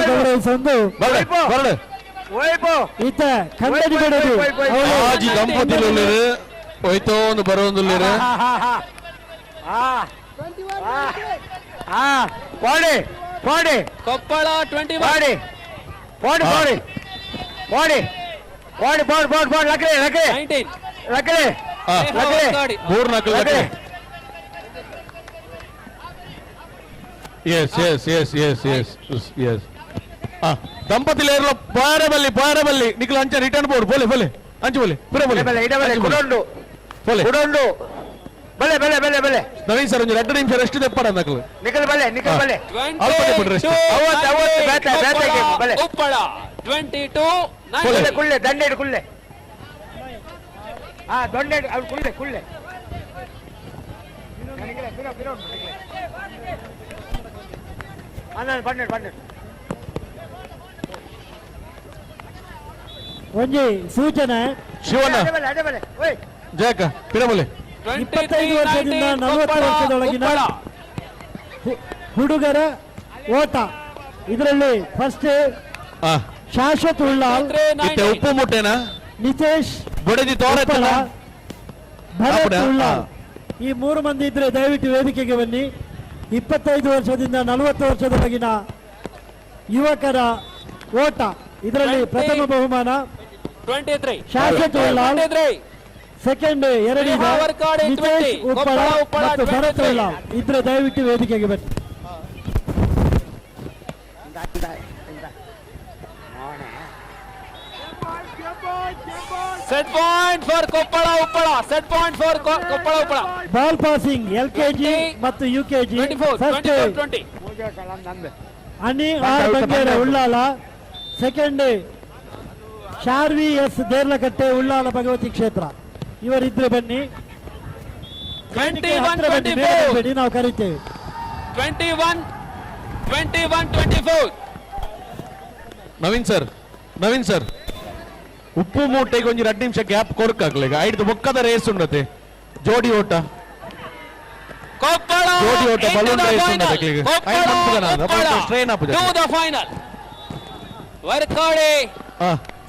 ಗೌರವಿಸೊಂದು ಈತ ಖಂಡನಿ ಬಿಡದು ಹೋಯ್ತೋ ಒಂದು ಬರೋಂದುಳ್ಳೇರು. ಕೊಪ್ಪಳ 21 పోడి పోడి పోడి పోడి పోడి పోడి పోడి లక్రే లక్రే లక్రే లక్రే ಮೂರು ನಾಲ್ಕು ಲಕ್ರೆ. Yes yes yes yes yes yes. ದಂಪತಿಲೇರ್ಲ ಪಾರಬಲ್ಲಿ ಪಾರಬಲ್ಲಿ Nikhil ಅಂಚ ರಿಟರ್ನ್ ಬೋರ್ಡ್ ಬೋಲೆ ಬೋಲೆ ಅಂಚು ಬೋಲೆ ಪುರ ಬೋಲೆ ಇಡಬಲೆ ಕುಡೊಂಡು ಬೋಲೆ ಕುಡೊಂಡು ಬಲೆ ಬಲೆ ಬಲೆ ಬಲೆ. ನವೀನ್ ಸರ್ ಒಂದು 2 ನಿಮಿಷ ರೆಸ್ಟ್ ತೆಪ್ಪಡ ನಕಲು ನಿಖಿಲ್ ಬಲೆ ನಿಖಿಲ್ ಬಲೆ ಅವತ್ತು ಅವತ್ತು ಬೇತ ಬೇತ ಬಲೆ ಉಪ್ಪಳ 22 ಕುಳ್ಳೆ ಕುಳ್ಳೆ ದಂಡೇಡು ಕುಳ್ಳೆ. ಹಾ ದೊಂಡೇಡು ಅವ್ರು ಕುಳ್ಳೆ ಕುಳ್ಳೆ. ಒಂಜಿ ಸೂಚನೆ ಶಿವಣ್ಣ ಜಯಕ ಪಿರಬಲೆ 25 ವರ್ಷದಿಂದ 40 ವರ್ಷದೊಳಗಿನ ಹುಡುಗರ ಓಟ ಇದರಲ್ಲಿ ಫಸ್ಟ್ ಶಾಶ್ವತ್ ಉಳ್ಳಾಲ್, ಉಪ್ಪು ಮುಟ್ಟೆನಾ ನಿತೇಶ್ ಬೊಡದಿ ತೋರತ್ತಲ್ಲ ಭರತ್ ಉಳ್ಳಾಲ್, ಈ ಮೂರು ಮಂದಿ ಇದ್ರೆ ದಯವಿಟ್ಟು ವೇದಿಕೆಗೆ ಬನ್ನಿ. 25 ವರ್ಷದಿಂದ 40 ವರ್ಷದೊಳಗಿನ ಯುವಕರ ಓಟ ಇದರಲ್ಲಿ ಪ್ರಥಮ ಬಹುಮಾನ ಶಾಶ್ವತ್ ಉಳ್ಳಾಲ್, ಸೆಕೆಂಡ್ ಎರಡಿದೆ ನಿತೇಶ್ ಉಪ್ಪಳ ಮತ್ತು ಭರತ್ ಉಳ್ಳಾಲ್ ಇದ್ರೆ ದಯವಿಟ್ಟು ವೇದಿಕೆಗೆ ಬನ್ನಿ. Set point for Koppal Uppala, set point for Koppal Uppala. Ball passing L K G ಮತ್ತು U K G first Ani R Bangera Ullal, second Sharvi S Derlakatte Ullal Bhagavathi ಕ್ಷೇತ್ರ. ಇವರಿದ್ರೆ ಬನ್ನಿ, ಬನ್ನಿ, ನಾವು ಕರಿತೇವೆ. 21 21 24. ನವೀನ್ ಸರ್, ನವೀನ್ ಸರ್, ಉಪ್ಪು ಮೂಟೆಗೆ ಒಂಜಿ 2 ನಿಮಿಷ gap ಕೊರಕಾಗ್ಲಿ. ಈಗ ಐದು ಬೊಕ್ಕದ ರೇಸ್ ಉಂಡತೆ ಜೋಡಿ ಓಟ, ಕೊಪ್ಪಳ ಜೋಡಿ ಓಟ ಬಲೂನ್ ರೇಸ್ ಉಂಡತೆ. ಸ್ಟ್ರೈನ್ ಆಪುಜ to the final. Varkady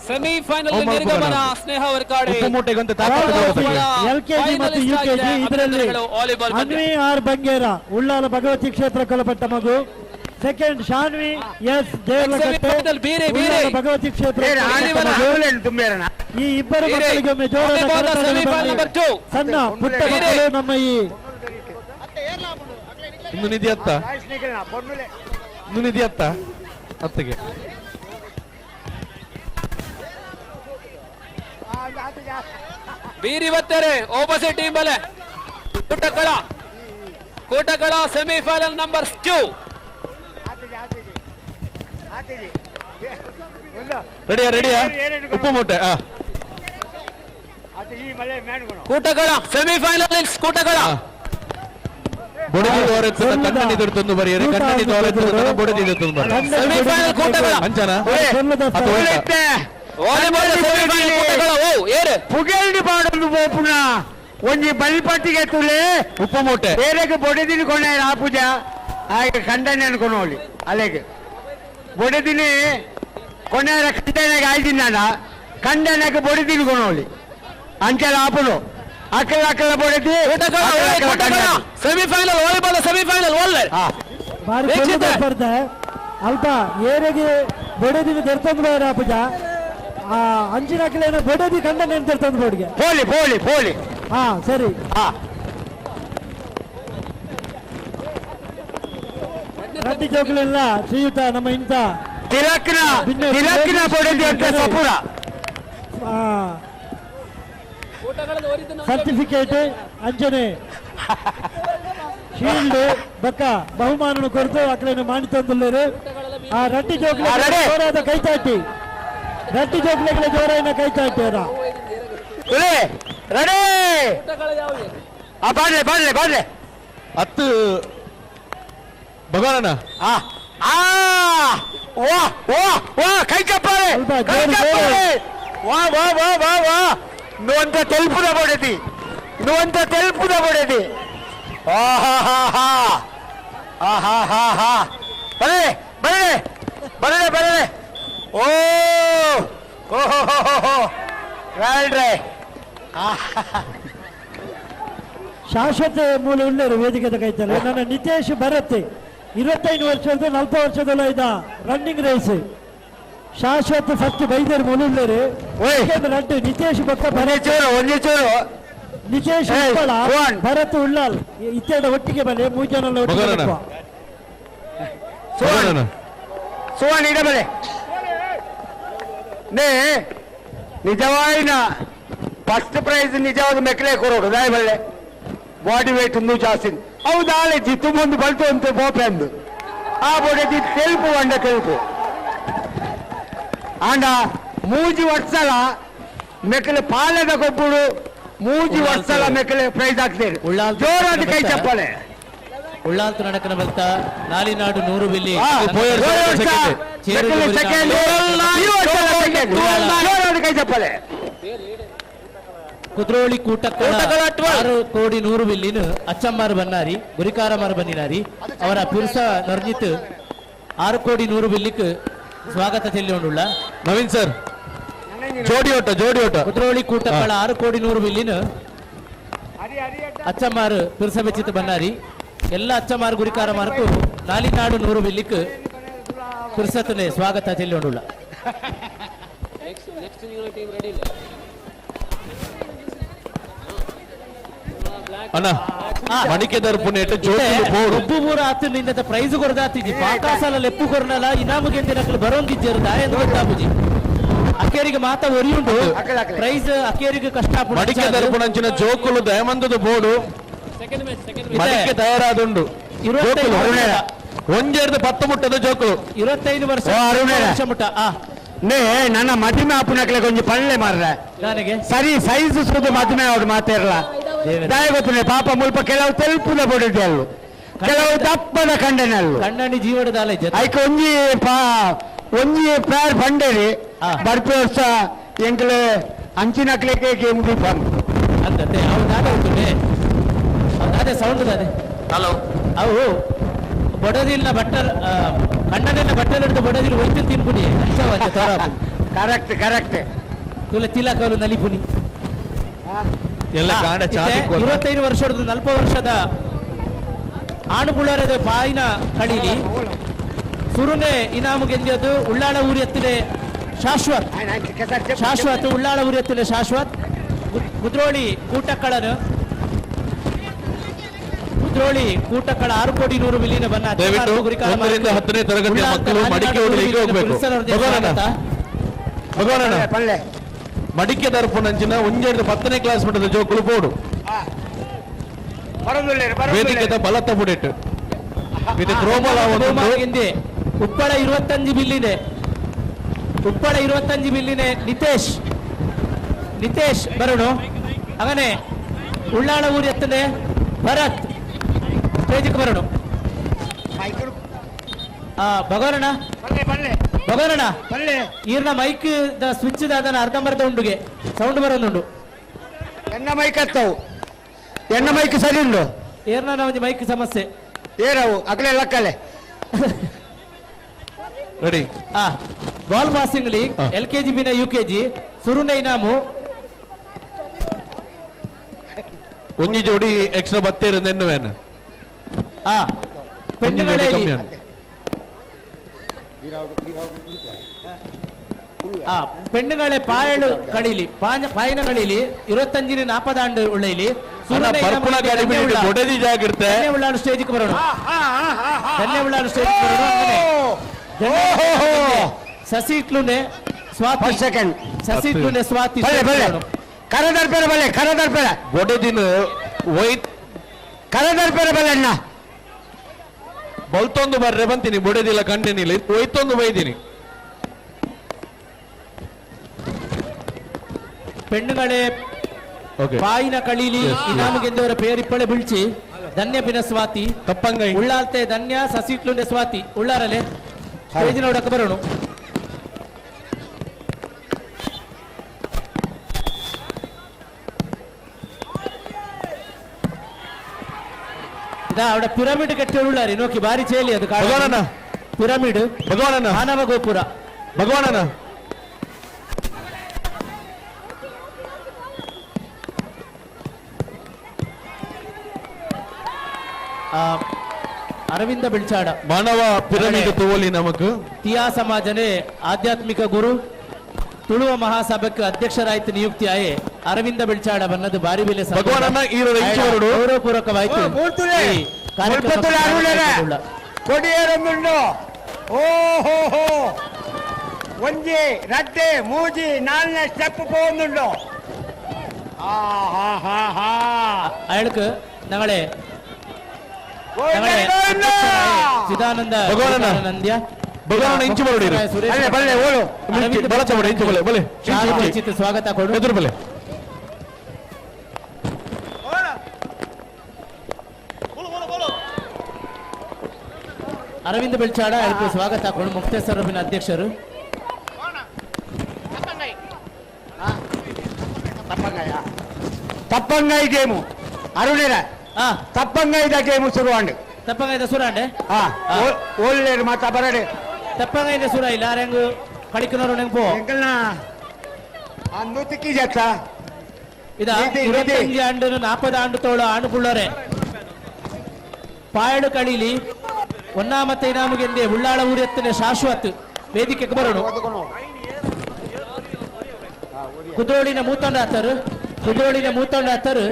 semifinal ನಿರ್ಗಮನ ಸ್ನೇಹ ವರ್ಕಾಡಿ. ಉಪ್ಪು ಮೂಟೆಗೆ ಒಂದು ತಾಕತ್ತು. ಎಲ್ ಕೆ ಜಿ ಮತ್ತು ಯು ಕೆ ಜಿ ಇದರಲ್ಲಿ ಅನ್ವಿ ಆರ್ ಬಂಗೇರ ಉಳ್ಳಾಲ ಭಗವತಿ ಕ್ಷೇತ್ರ ಕೊಲಪಟ್ಟ ಮಗು, ಸೆಕೆಂಡ್ ಶಾನ್ವಿ ಎಸ್ ದೇವಲಕಟ್ಟೆ ಉಳ್ಳಾಲ ಭಗವತಿ ಕ್ಷೇತ್ರ. ಈ ಇಬ್ಬರು ಮಕ್ಕಳಿಗೆ ಒಮ್ಮೆ ಜೋರಾದ ಕರತಾಡಲು. ಸಣ್ಣ ಪುಟ್ಟ ಮಕ್ಕಳು ನಮ್ಮ ಈ ಇನ್ನು ನಿಧಿ ಅತ್ತ, ಇನ್ನು ನಿಧಿ ಅತ್ತ ಅತ್ತಿಗೆ. ಬೀರಿ ಬತ್ತಾರೆ ಓಪೋಸಿಟ್ ಟೀಮ್ ಬಲೆ. ಕೂಟಕಳ, ಕೂಟಕಳ ಸೆಮಿಫೈನಲ್ ನಂಬರ್ 2. ರೆಡಿಯಾ ರೆಡಿಯಾ ಉಪ್ಪು ಮೂಟೆ. ಕೂಟಗಳ ಸೆಮಿಫೈನಲ್ ಕೂಟಗಳ ಬೊಡದಿ ತೋರೆತ್ತದ ಕಣ್ಣನಿ ತಂದು ಬರೆಯರೆ, ಕಣ್ಣನಿ ತೋರೆತ್ತದ ಬೊಡದಿ ತಂದು ಬರೆಯರೆ. ಸೆಮಿಫೈನಲ್ ಕೂಟಗಳ ಅಂಚನ ವಾಲಿಬಾಲ್ ಸೆಮಿಫೈನಲ್ ಕೂಟಗಳ. ಓ ಏರು ಪುಗೆಲ್ಡಿ ಪಾಡೊಂದು ಪೋಪುನ ಒಂಜಿ ಬಲ್ಪಟ್ಟಿಗೆ ತುಲೆ ಉಪ್ಪು ಮೂಟೆ ಬೇರೆಗೆ ಬೊಡೆದಿನಿ ಕೊನೆ ಆಪುಜ ಆಗ ಖಂಡನೆ ಅನ್ಕೊನೋಲಿ ಅಲೆಗೆ ಬೊಡೆದಿನಿ ಕೊನೆಯ ಖಂಡನೆಗೆ ಆಯ್ದಿನ ಖಂಡನೆಗೆ ಬೊಡೆದಿನಿ ಕೊನೋಲಿ ಅಂಚಲ ಆಪುನು ಅಕ್ಕಲ ಅಕ್ಕಲ ಬೊಡೆದಿ ಸೆಮಿಫೈನಲ್ ವಾಲಿಬಾಲ್ ಸೆಮಿಫೈನಲ್ ಒಳ್ಳೆ ಬಾರಿ ಸ್ಪರ್ಧೆ ಅಲ್ಪ ಏರೆಗೆ ಬೊಡೆದಿನಿ ದರ್ತಂದು ಬೇರೆ ಆಪುಜ ಆ ಅಂಚಿನ ಅಕ್ಕಲೇನ ಬೊಡೆದಿ ಖಂಡನೆ ದರ್ತಂದು ಬೋಡಿಗೆ ಪೋಲಿ ಪೋಲಿ ಪೋಲಿ. ಹಾ ಸರಿ. ರಡ್ಡಿ ಜೋಕುಲೆಲ್ಲ ಶ್ರೀಯುತ ನಮ್ಮ ಇಂಥ ತಿಲಕ್ನ ತಿಲಕ್ನ ಬೊಡೆದಿ ಅಂತ ಸಪುರ ಸರ್ಟಿಫಿಕೇಟ್ ಅಂಜನೆ ಶೀಲ್ಡ್ ಬಕ್ಕ ಬಹುಮಾನ ಕೊರತು ಅಕ್ಕಲೇನು ಮಾಡಿ ತಂದುಳ್ಳೇರು. ಆ ರಡ್ಡಿ ಜೋಕುಲೆ ಜೋರಾದ ಕೈತಾಟಿ, ರಡ್ಡಿ ಜೋಕುಲೆಗಳ ಜೋರಾಯಿನ ಕೈತಾಟಿ. ರೆಡಿ ಬಾಡ್ಲೆ ಬಾಡ್ಲೆ ಬಾಡ್ಲೆ ಹತ್ತು ಭಗವಾನ. ವಾ ವಾ ವಾ ಕೈ ಚಪ್ಪಾಳೆ ಕೈ ಚಪ್ಪಾಳೆ. ವಾ ವಾ ವಾ ವಾ ವಾ నువ్వంత తెలుపుదా పడేది, నువ్వంత తెలుపుదా పడేది. ఆహాహాహా ఆహాహాహా బలే బలే బలే బలే. ఓ ఓహో రైట్. ಶಾಶ್ವತ ಮೂಲ ಉಳ್ಳೇರು ವೇದಿಕೆದ ಕೈತಲ್ಲ ನನ್ನ ನಿತೇಶ್ ಭರತ್ 25 ವರ್ಷದ 40 ವರ್ಷದಲ್ಲ ಇದ್ದ ರನ್ನಿಂಗ್ ರೇಸ್ ಶಾಶ್ವತ ಫಸ್ಟ್ ಬೈದೇರು ಮೂಲ ಉಳ್ಳೇರು ರಡ್ಡು ನಿತೇಶ್ ಬೊಕ್ಕ ಭರತ್ ನಿತೇಶ್ ಉಪ್ಪಳ ಭರತ್ ಉಳ್ಳಾಲ್ ಇತ್ತೆರಡ ಒಟ್ಟಿಗೆ ಬಲೆ ಮೂರು ಜನ ಒಟ್ಟಿಗೆ ಸುವರ್ಣ ಇಡ ಬಲೆ ನೇ ನಿಜವಾಯಿನ ಫಸ್ಟ್ ಪ್ರೈಸ್ ನಿಜವಾದ ಮೆಕ್ಲೆ ಕೊರೋಡು ದಾಯ ಬಲ್ಲೆ ಬಾಡಿ ವೇಟ್ ಒಂದು ಜಾಸ್ತಿ ಹೌದಾಳೆ ಜಿತ್ತು ಮುಂದೆ ಬಲ್ತು ಅಂತ ಬೋಪೆ ಅಂದು ಆ ಬೊಡೆ ತೆಲುಪು వంಡ ತೆಲುಪು ಆಂಡ ಮೂಜಿ ವರ್ಷಲ ಮೆಕ್ಕಲು ಪಾಲದ ಗೊಬ್ಬುಡು ಮೂಜಿ ವರ್ಷಲ ಮೆಕ್ಕಲೆ ಪ್ರೈಸ್ ಹಾಕ್ತೇವೆ ಜೋರಾದ ಕೈ ಚಪ್ಪಾಳೆ. ಉಳ್ಳಾಲ್ತು ನಡಕನ ಬಲ್ತ ನಾಲಿನಾಡು 100 ಬಿಲ್ಲಿ ಕೈ ಚಪ್ಪಾಳೆ. ಕುದ್ರೋಳಿ ಕೂಟಕ್ಕಳ 6 ಕೋಡಿ 100 ಬಿಲ್ಲಿನ ಅಚ್ಚಮ್ಮಾರು ಬನ್ನಾರಿ ಗುರಿಕಾರಮಾರು ಬನ್ನಿನಾರಿ ಅವರ ಪಿರ್ಸ ನರ್ಜಿತ್ 6 ಕೋಡಿ 100 ಬಿಲ್ಲಿಕ್ ಸ್ವಾಗತ ಚೆಲ್ಲೊಂಡುಳ್ಳ. ನವೀನ್ ಸರ್ ಜೋಡಿ ಓಟ ಜೋಡಿ ಓಟ. ಕುದ್ರೋಳಿ ಕೂಟಕ್ಕಳ 6 ಕೋಡಿ 100 ಬಿಲ್ಲಿನ ಅಚ್ಚಮ್ಮಾರು ಪಿರ್ಸ ಬೆಚ್ಚಿತ ಬನ್ನಾರಿ ಎಲ್ಲ ಅಚ್ಚಮಾರು ಗುರಿಕಾರ ಮಾರ್ಕು ನಾಲಿನಾಡು 100 ಬಿಲ್ಲಿಕ್ ಪುರ್ಸತ್ತನೆ ಸ್ವಾಗತ ಚೆಲ್ಲೊಂಡುಳ್ಳ. ಅಣ್ಣ ಮಣಿಕೆದರ್ ಪುನೇಟ ಜೋಡಿ ಒಬ್ಬು ಮೂರ ಆತು ನಿನ್ನದ ಪ್ರೈಸ್ ಕೊರದಾತಿಜಿ ಪಾಕಾಸಾಲ ಲೆಪ್ಪು ಕೊರ್ನಲ ಇನಾಮು ಗೆಂದಿನಕಲು ಬರೋಂಗಿಜ್ಜರು ದಾಯಂದು ಗೊತ್ತಾಪುಜಿ ಅಕ್ಕೇರಿಗೆ ಮಾತ ಒರಿಯುಂಡು ಪ್ರೈಸ್ ಅಕ್ಕೇರಿಗೆ ಕಷ್ಟ. ಮಡಿಕೆದರ್ ಪುಣಂಚಿನ ಜೋಕುಲು ದಯಮಂದದ ಬೋರ್ಡು ಮಡಿಕೆ ತಯಾರಾದುಂಡು. ಒಂಜೆರ್ದು 10 ಮುಟ್ಟದ ಜೋಕುಲು 25 ವರ್ಷ ಮುಟ್ಟ. ನೇ ನನ್ನ ಮದಿಮೆ ಅಪ್ಪನಕ್ಲೆ ಕೊಂಚ ಪಳ್ಳೆ ಮಾರ್ರೆ ನನಗೆ ಸರಿ ಸೈಜ್ ಸುದು ಮದಿಮೆ ಅವ್ರು ಮಾತಾಡಲ್ಲ ದಯ ಗೊತ್ತೇ ಪಾಪ ಮುಲ್ಪ ಕೆಲವು ತೆಲ್ಪುದ ಬೊಡಿದೆ ಅಲ್ಲು ಕೆಲವು ದಪ್ಪದ ಕಂಡನಲ್ಲು ಕಣ್ಣಿ ಜೀವನದ ಐಕ್ ಒಂಜಿ ಪಾ ಒಂಜಿ ಪ್ಯಾರ್ ಬಂಡೇರಿ ಬರ್ಪೆ ವರ್ಷ ಎಂಕ್ಲೆ ಅಂಚಿನಕ್ಲೆಗೆ ಗೇಮ್ ಬಂದು ಅಂತತೆ ಅವು ದಾದೆ ಉಂಟುನೆ ಅವು ದಾದೆ ಸೌಂಡ್ ದಾದೆ ಹಲೋ ಅವು ಬಡದಿಲ್ಲ ಬಟ್ಟರ್ ಕಣ್ಣನೆಲ್ಲ ಬಟ್ಟರ್ ಹಿಡಿದು ಬಡದಿಲ್ಲ ಒಯ್ತು ತಿನ್ಪುನಿ ಕರೆಕ್ಟ್ ಕರೆಕ್ಟ್ ತುಲ ತಿಲಕಲು ನಲಿಪುನಿ ಎಲ್ಲ ಕಾಂಡ ಚಾತಿ 25 ವರ್ಷದ 40 ವರ್ಷದ ಆಣುಬುಳ್ಳರದ ಬಾಯಿನ ಕಳಿಲಿ ಸುರುನೆ ಇನಾಮು ಗೆದ್ದಿದ್ದು ಉಳ್ಳಾಳ ಊರಿ ಎತ್ತಿದೆ ಶಾಶ್ವತ್ ಶಾಶ್ವತ್ ಉಳ್ಳಾಳ ಊರಿ ಎತ್ತಿದೆ ಶಾಶ್ವತ್ ಕುದ್ರೋಳಿ ಕೂಟಕ್ಕಳನು ಕುದ್ರೋಳಿ ಕೂಟಕ್ಕಳ 6 ಕೋಡಿ 100 ಮಿಲಿಯನ್ ಬನ್ನ ದಯವಿಟ್ಟು 1 ರಿಂದ 10ನೇ ತರಗತಿಯ ಮಕ್ಕಳು ಮಡಿಕೆ ಹೊಡಿಲಿಕ್ಕೆ ಹೋಗಬೇಕು. ಭಗವಾನಣ್ಣ ಮಡಿಕೆ ದರ್ಪಣಂಚಿನ 1 ರಿಂದ 10ನೇ ಕ್ಲಾಸ್ ಮಟ್ಟದ ಜೋಕುಲು ಬೋರ್ಡು ವೇದಿಕೆದ ಬಲತ ಬುಡೆಟ್ ಇದು ಥ್ರೋಬಾಲ್ ಆವೊಂದು ಉಪ್ಪಳ 25 ಬಿಲ್ಲಿದೆ ಉಪ್ಪಳ 25 ಬಿಲ್ಲಿನೆ ನಿತೇಶ್ ನಿತೇಶ್ ಬರೋಣ ಅವನೇ ಉಳ್ಳಾಳ ಊರು ಎತ್ತನೆ ಭರತ್ ಸ್ಟೇಜಿಗೆ ಬರೋಣ. ಭಗವನಣ್ಣ ಭಗವನಣ್ಣ ಈರ್ನ ಮೈಕ್ the switch ಅದನ್ನ ಅರ್ಧಂಬರ್ಧ ಉಂಡುಗೆ ಸೌಂಡ್ ಬರೋದುಂಡು. ಎನ್ನ ಮೈಕ್ ಹತ್ತವು ಎನ್ನ ಮೈಕ್ ಸರಿ ಉಂಡು ಏರ್ನ ಒಂದು ಮೈಕ್ ಸಮಸ್ಯೆ ಏರವು ಅಗಲೆ ಲಕ್ಕಲೆ ready. Ball passing league L K G ಬಿನ U K G ಸುರುನ ಇನಾಮು ಒಂಜಿ ಜೋಡಿ ಎಕ್ಸ್ಟ್ರಾ ಬತ್ತೇರು ನೆನ್ನುವೇನು ಪೆಣ್ಣುಗಳಲ್ಲಿ ಪೆಣ್ಣುಗಳೇ ಪಾಯಳು ಕಳಿಲಿ ಪಾಯನ ಕಳಿಲಿ 25 40 ಉಳ್ಳೆಲಿ ಉಳ್ಳಾಡು ಸ್ಟೇಜಿಗೆ ಬರೋಣ ಧನ್ಯ ಉಳ್ಳಾಡು ಸ್ಟೇಜಿಗೆ ಬರೋಣ. ಸಸಿ ಇಟ್ಲುನೆ ಸ್ವಾತಿ ಸೆಕೆಂಡ್ ಸಸಿ ಇಟ್ಲುನೆ ಸ್ವಾತಿ ಕರದರ್ಪೆರ ಬಲೆ ಕರದರ್ಪೆರ ಬೊಡೆದಿನ ವೈಟ್ ಕರದರ್ಪೆರ ಬಲೆ ಅಣ್ಣ ಬಲ್ತೊಂದು ಬರ್ರೆ ಬಂತೀನಿ ಬೊಡೆದಿಲ್ಲ ಕಂಡೇನಿಲ್ಲ ಒಯ್ತೊಂದು ಬೈದೀನಿ. ಪೆಣ್ಣುಗಳೇ ಬಾಯಿನ ಕಳೀಲಿ ಇನಾಮು ಗೆದ್ದವರ ಪೇರಿಪ್ಪಳೆ ಬಿಳ್ಚಿ ಧನ್ಯ ಪಿನ ಸ್ವಾತಿ ತಪ್ಪಂಗೈ ಉಳ್ಳಾಲ್ತೆ ಧನ್ಯ ಸಸಿಟ್ಲುಂಡೆ ಸ್ವಾತಿ ಉಳ್ಳಾರಲೆ ಸ್ಟೇಜಿನ ಒಡಕ ಬರೋಣ. ಅವಡ ಪಿರಮಿಡ್ ಕಟ್ಟಿ ಉಳ್ಳಾರಿ ನೋಕಿ ಬಾರಿ ಚೇಲಿ ಅದು ಭಗವಾನಣ್ಣ ಪಿರಮಿಡ್ ಭಗವಾನಣ್ಣ ಮಾನವ ಗೋಪುರ ಭಗವಾನಣ್ಣ ಅರವಿಂದ ಬಿಳ್ಚಾಡ ಮಾನವ ಪಿರಮಿಡ್ ತೋಲಿ ನಮಕ್ ತಿಯಾ ಸಮಾಜನೇ ಆಧ್ಯಾತ್ಮಿಕ ಗುರು ತುಳುವ ಮಹಾಸಭಕ್ಕೆ ಅಧ್ಯಕ್ಷರಾಯ್ತು ನಿಯುಕ್ತಿ ಆಯೆ ಅರವಿಂದ ಬಿಳ್ಚಾಡ ಬನ್ನದು ಬಾರಿ ಬೆಲೆ ಗೌರವಪೂರ್ವಕವಾಯಿತು. ಕೊಡಿಯರೊಂದುಂಡು ಓಹೋ ಹೋ ಒಂಜಿ ರಡ್ಡೆ ಮೂಜಿ ನಾಲ್ನೇ ಸ್ಟೆಪ್ ಪೋಂದುಂಡು. ಅಯಳ್ಕ್ ನಗಳೇ ಚಿದಾನಂದ ನಂದ್ಯ ಭಗವಾನಣ್ಣ ಇಂಚು ಬರೋಡಿ ಬಲ್ಲೆ ಓಳು ಬಲ ಚಮಡ ಇಂಚು ಬಲೆ ಬಲೆ ಸ್ವಾಗತ ಕೊಡು ಎದುರು ಬಲೆ. ಅರವಿಂದ ಬೆಳ್ಚಾಡ ಅದಕ್ಕೆ ಸ್ವಾಗತ ಹಾಕೊಂಡು ಮುಕ್ತೇಶ್ವರ ಅಧ್ಯಕ್ಷರು. ತಪ್ಪಂಗಾಯಿ ಗೇಮು ಅರುಣಿರ ತಪ್ಪಂಗಾಯಿದ ಗೇಮು ಶುರುವಾಂಡು. ತಪ್ಪಂಗಾಯಿದ ಸುರಾಂಡೆ ಒಳ್ಳೆ ಮಾತಾ ಬರಡೆ ತಪ್ಪಂಗಾಯಿದ ಸುರ ಇಲ್ಲ ಅರಂಗು ಕಡಿಕನೋರು ನೆಂಪು ಅಂದು ತಿಕ್ಕಿ ಜತ್ತ ಇದ 25 ಆಂಡು 40 ಆಂಡು ತೋಳು ಆಂಡು ಪುಳ್ಳೋರೆ ಪಾಯಡು ಕಳಿಲಿ ಒನ್ನಾಮತ್ತೆ ಇನಾಮುಗೆಂದೆ ಉಳ್ಳಾಳ ಊರೆತ್ತನೆ ಶಾಶ್ವತ್ ವೇದಿಕೆಗೆ ಬರೋಣ. ಕುದ್ರೋಳಿನ ಮೂತೊಂಡ ಆತರು ಕುದ್ರೋಳಿನ ಮೂತೊಂಡ ಆತರು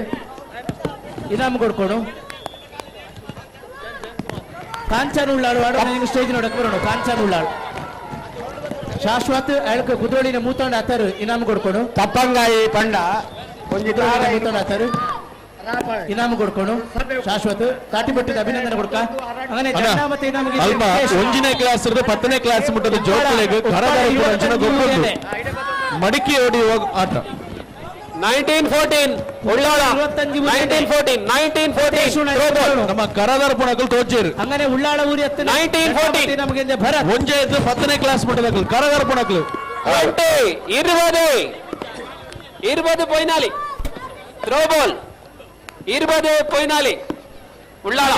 ಇನಾಮು ಕೊಡ್ಕೊಡು. ಕಾಂಚನ ಉಳ್ಳಾಳು ಆಡೋ ಸ್ಟೇಜ್ ನೋಡಕ್ ಬರೋಣ. ಕಾಂಚನ ಉಳ್ಳಾಳು ಶಾಶ್ವತ್ ಅಳಕ ಕುದ್ರೋಳಿನ ಮೂತೊಂಡ ಆತರು ಇನಾಮು ಕೊಡ್ಕೊಡು. ತಪ್ಪಂಗಾಯಿ ಪಂಡ ಮೂತೊಂಡ ಆತರು ಇನಾಮು ಕೊಡ್ಕೊಡು. ಶಾಶ್ವತ್ ತಾಟಿಪಟ್ಟಿದ ಅಭಿನಂದನೆ ಕೊಡ್ಕ. ಅಲ್ಪ ಒಂಜನೇ ಕ್ಲಾಸ್ 10ನೇ ಕ್ಲಾಸ್ ಮುಟ್ಟದ ಜೋಕುಲೆಗ್ ಕರದಾರ ಮಡಿಕೆ ಹೊಡೆಯುವ ಆಟ. 1914 ಉಳ್ಳಾಳ 1914 1914 ನಮ್ಮ ಕರದಾರ ಪುಣಕಲ್ ತೋಚೇರು. ಹಂಗನೆ ಉಳ್ಳಾಳ ಊರಿ 1914 ನಮಗೆ ಭರತ್ ಒಂಜೇ 10ನೇ ಕ್ಲಾಸ್ ಮುಟ್ಟದ ಕರದಾರ ಪುಣಕಲ್ 20 20 ಪೊಯ್ನಾಲಿ ಥ್ರೋ ಬಾಲ್ 20 ಪೊಯ್ನಾಲಿ ಉಳ್ಳಾಳ.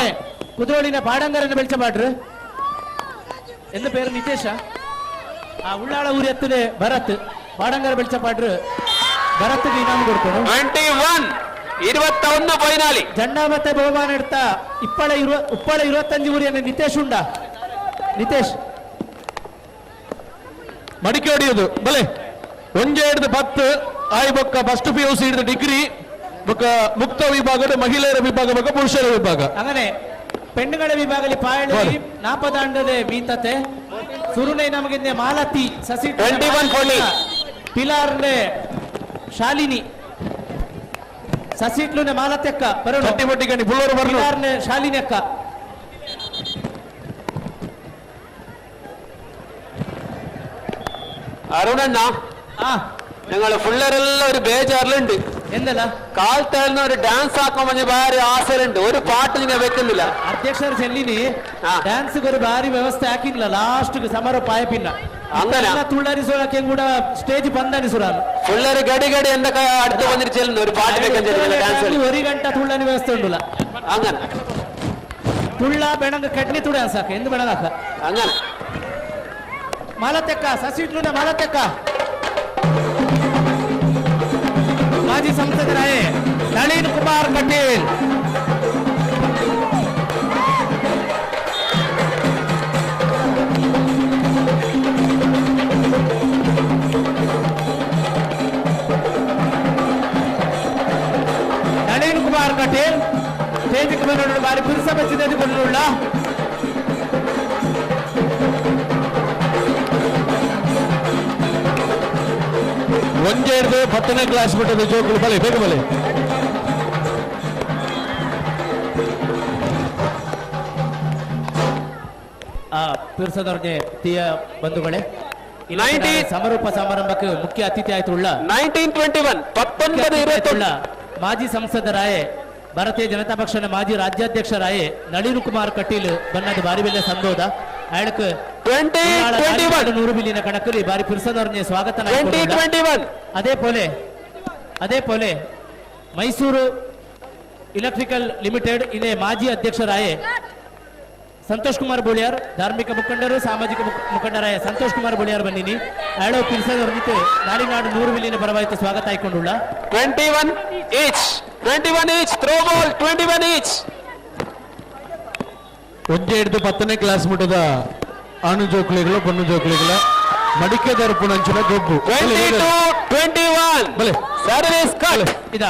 ಕುದ್ರೋಳಿನ ಪಾಡಂಗರನ್ನು ಬೆಳ್ಚಬಾಡ್ರು ಎಂದ പേര് ನಿತೇಶ. ಆ ಉಳ್ಳಾಳ ಊರಿ ಎತ್ತನೆ ಭರತ್ ಪಾಡಂಗರ ಬೆಳ್ಚಪಾಡ್ರು ಭರತ್ಗೆ ಇನಾಮು ಕೊಡ್ಕೊಡು. 21 21 ಪೊಯ್ನಾಲಿ ಜಂಡ ಮತ್ತೆ ಬಹುಮಾನ ಇಡ್ತಾ ಇಪ್ಪಳ ಉಪ್ಪಳ 25 ಊರಿಯನ್ನು ನಿತೇಶ್ ಉಂಡ. ನಿತೇಶ್ ಮಡಿಕೆ ಹೊಡೆಯುವುದು ಬಲೆ ಒಂಜೆ ಹಿಡಿದು 10 ಆಯ್ ಬೊಕ್ಕ ಫಸ್ಟ್ PUC ಹಿಡಿದು ಡಿಗ್ರಿ ಬೊಕ್ಕ ಮುಕ್ತ ವಿಭಾಗದ ಮಹಿಳೆಯರ ವಿಭಾಗ ಬೊಕ್ಕ ಪುರುಷರ ವಿಭಾಗ. അങ്ങനെ പെണ്ണുങ്ങളുടെ ವಿಭಾಗದಲ್ಲಿ ಪಾಯಳಿ ನಾಪದಾಂಡದೆ ಮೀತತೆ ಸುರುನೈ ನಮಗೆ ಮಾಲತಿ ಸಸಿ 21 ಪಿಲಾರ್ನೆ ಶಾಲಿನಿ ಸಸಿಟ್ಲುನೆ ಮಾಲತಿ ಅಕ್ಕ ಬರೋಣ. ಪಿಲಾರ್ನೆ ಶಾಲಿನಿ ಅಕ್ಕ. ಅರುಣಣ್ಣ ഞങ്ങള് പിള്ളേരെല്ലാം ഒരു ബേജാറിലുണ്ട്. എന്തല്ല കാലത്തായിരുന്നു ഒരു ഡാൻസ് ആക്കാൻ പറഞ്ഞ ഭാരി ആശയുണ്ട്. ഒരു പാട്ട് നിങ്ങൾ വെക്കുന്നില്ല. ಅಧ್ಯಕ್ಷರು ಚೆಲ್ಲಿನಿ ಡ್ಯಾನ್ಸ್ ഒരു ಭಾರಿ ವ್ಯವಸ್ಥೆ ಹಾಕಿಲ್ಲ ಲಾಸ್ಟ್ ಸಮಾರೋಪ ಆಯಪಿಲ್ಲ. അങ്ങനെ ತುಳ್ಳಾರಿ ಕೂಡ ಸ್ಟೇಜ್ ಬಂದಾನಿ ಸುರಾನು പിള്ളേര് ഗടി ഗടി എന്തൊക്കെ അടുത്ത് വന്നിട്ട് ചെല്ലുന്നു ഒരു പാട്ട് വെക്കാൻ ചെല്ലുന്നില്ല ഡാൻസ്. ഒരു ഗಂಟ തുള്ളാനി വ്യവസ്ഥ ഉണ്ടല്ല. അങ്ങനെ ತುಳ್ಳ ಬೆಣಂಗ ಕಡ್ನಿ ತುಡ ಸಾಕು ಎಂದು ಬೆಣಗಾಕ. അങ്ങനെ ಮಾಲತೆಕ್ಕ ಸಸಿಟ್ಲುನ ಮಾಲತೆಕ್ಕ ಮಾಜಿ ಸಂಸದರಾಯೇ ನಳಿನ್ ಕುಮಾರ್ ಕಟೀಲ್. ನಳಿನ್ ಕುಮಾರ್ ಕಟೀಲ್ ಸ್ಟೇಜಿಗೆ ಬಂದ ಬಾರಿ ಪುರುಷ ಬಚ್ಚಿದ ಒಂಜೆ ಹಿಡಿದು 10ನೇ ಕ್ಲಾಸ್ ಬಿಟ್ಟದ ಜೋಕುಲು ಬಲೆ ಬೇಗ ಬಲೆ. ಪಿರ್ಸದವ್ರಿಗೆ ತೀಯ ಬಂಧುಗಳೇ, ಸಮಾರೋಪ ಸಮಾರಂಭಕ್ಕೆ ಮುಖ್ಯ ಅತಿಥಿ ಆಯ್ತು ಉಳ್ಳ 1921 19 ಮಾಜಿ ಸಂಸದರಾಯೇ ಭಾರತೀಯ ಜನತಾ ಪಕ್ಷದ ಮಾಜಿ ರಾಜ್ಯಾಧ್ಯಕ್ಷರಾಯೇ ನಳಿನ್ ಕುಮಾರ್ ಕಟೀಲ್ ಬನ್ನದ ಬಾರಿ ಬೆಲೆ ಸಂದೋದ ಅಳಕ್ 100 ಬಿಲಿಯನ್ ಕಣಕಲಿ ಬಾರಿ ಪುರುಷದವ್ರನ್ನೇ ಸ್ವಾಗತ. ಅದೇ ಪೋಲೆ ಮೈಸೂರು ಎಲೆಕ್ಟ್ರಿಕಲ್ ಲಿಮಿಟೆಡ್ ಇದೇ ಮಾಜಿ ಅಧ್ಯಕ್ಷರಾಯೇ ಸಂತೋಷ್ ಕುಮಾರ್ ಬೋಳಿಯಾರ್, ಧಾರ್ಮಿಕ ಮುಖಂಡರು ಸಾಮಾಜಿಕ ಮುಖಂಡರಾಯ ಸಂತೋಷ್ ಕುಮಾರ್ ಬೋಳಿಯಾರ್ ಬನ್ನಿನಿ ಆಳೋ ಪಿರ್ಸದವ್ರನ್ನಿತ್ತು ನಾಡಿನಾಡು 100 ಬಿಲಿಯನ್ ಪರವಾಯಿತು ಸ್ವಾಗತ ಆಯ್ಕೊಂಡುಳ್ಳ. 21 each 21 each throw ball 21 each. ಒಂಜೆ ಹಿಡಿದು 10ನೇ ಕ್ಲಾಸ್ ಮುಟ್ಟದ ಆಣು ಜೋಕುಲಿಗಳು ಪೊಣ್ಣು ಜೋಕುಲಿಗಳ ಮಡಿಕೆ ದರ್ಪುಣಂಚಿನ ಗೊಬ್ಬು 22 21 ಬಲೆ ಸರ್ವಿಸ್ ಕಟ್ ಇದ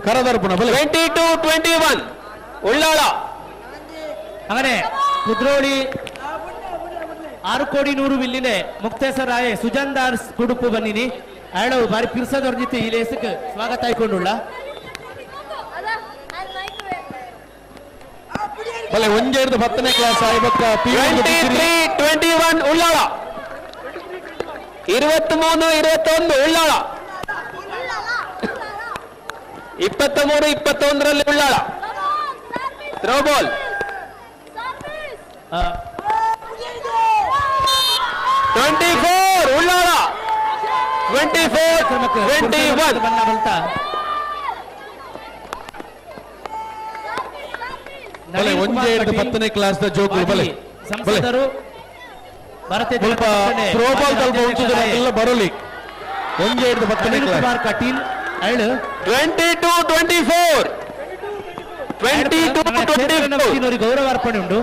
ಕರದರ್ಪುಣ ಬಲೆ 22 21 ಉಳ್ಳಾಳ. അങ്ങനെ ಕುದ್ರೋಳಿ 6 ಕೋಡಿ 100 ಬಿಲ್ಲಿನೆ ಮುಕ್ತೇಶ್ವರಾಯ ಸುಜನ್ದಾರ್ ಕುಡುಪು ಬನ್ನಿನಿ ಆಳವು ಬಾರಿ ಪಿರ್ಸದವ್ರ ಜೊತೆ ಈ ಲೇಸಕ್ಕೆ ಸ್ವಾಗತ ಆಯ್ಕೊಂಡುಳ್ಳ. ಬಲೆ ಒಂಜೆ ಹಿಡಿದು 10ನೇ ಕ್ಲಾಸ್ ಆಯ್ಬಕ್ಕ 23 21 ಉಳ್ಳಾಳ 23 21 ಉಳ್ಳಾಳ 23 21 ರಲ್ಲಿ ಉಳ್ಳಾಳ ಥ್ರೋ ಬಾಲ್. 24 ಉಳ್ಳಾಲ 24 21 ಬಣ್ಣ ಬಲ್ತ ಬಲೆ ಒಂಜೇ ಎರಡು ಪತ್ತನೇ ಕ್ಲಾಸ್ ದ ಜೋಕುಲು ಬಲೆ ಸಂಸದರು ಭಾರತೀಯ ಮುಲ್ಪ ಜನತಾ ಪಕ್ಷದ ಥ್ರೋಬಾಲ್ ತಲ್ಪ ಮಾಜಿ ಉಂಚುದು ಅಧ್ಯಕ್ಷರಾಯ ಬರಲಿ ಒಂಜೇ ಎರಡು ಪತ್ತನೇ ನಳಿನ್ ಕ್ಲಾಸ್ ಕುಮಾರ್ ಕಟೀಲ್ ಅಳು 22 24 22 24 ಗೌರವ ಅರ್ಪಣೆ ಉಂಟು.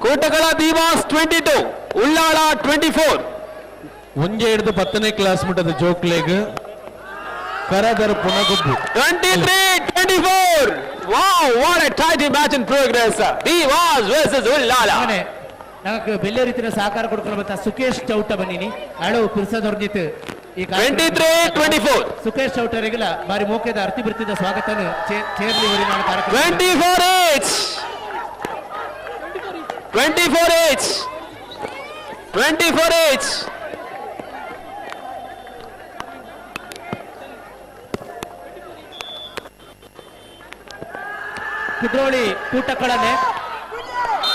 ಕೋಟಗಳ ದೀವಾಸ್ 22 ಉಳ್ಳಾಲ 24 ಒಂಜೇ ಹಿಡಿದು ಪತ್ತನೇ ಕ್ಲಾಸ್ ಮುಟ್ಟದ ಜೋಕ್ಲೆಗ್ ಕರದರ್ ಪುನಗುಬ್ಬು 23 24. Wow, what a tight match in progress. Divas versus Ullala. അങ്ങനെ ഞങ്ങൾക്ക് വലിയ ರೀತಿಯ ಸಹಕಾರ കൊടുക്കുന്ന ಸುಕೇಶ್ ಚೌಟ ಬನ್ನಿನಿ ಅಳು ಪಿರ್ಸದೊರ್ಜಿತ್ ಈ 23 24. ಸುಕೇಶ್ ಚೌಟರಿಗೆಲ್ಲ ಬಾರಿ ಮೋಕೆದ ಅರ್ತಿ ಬಿರ್ತಿದ ಸ್ವಾಗತ ಚೇರ್ಲಿ ಊರಿನ ಕಾರ್ಯಕ್ರಮ 24 each. 24 each. 24 each. Kudroli ಕೂಟಕ್ಕಳನೆ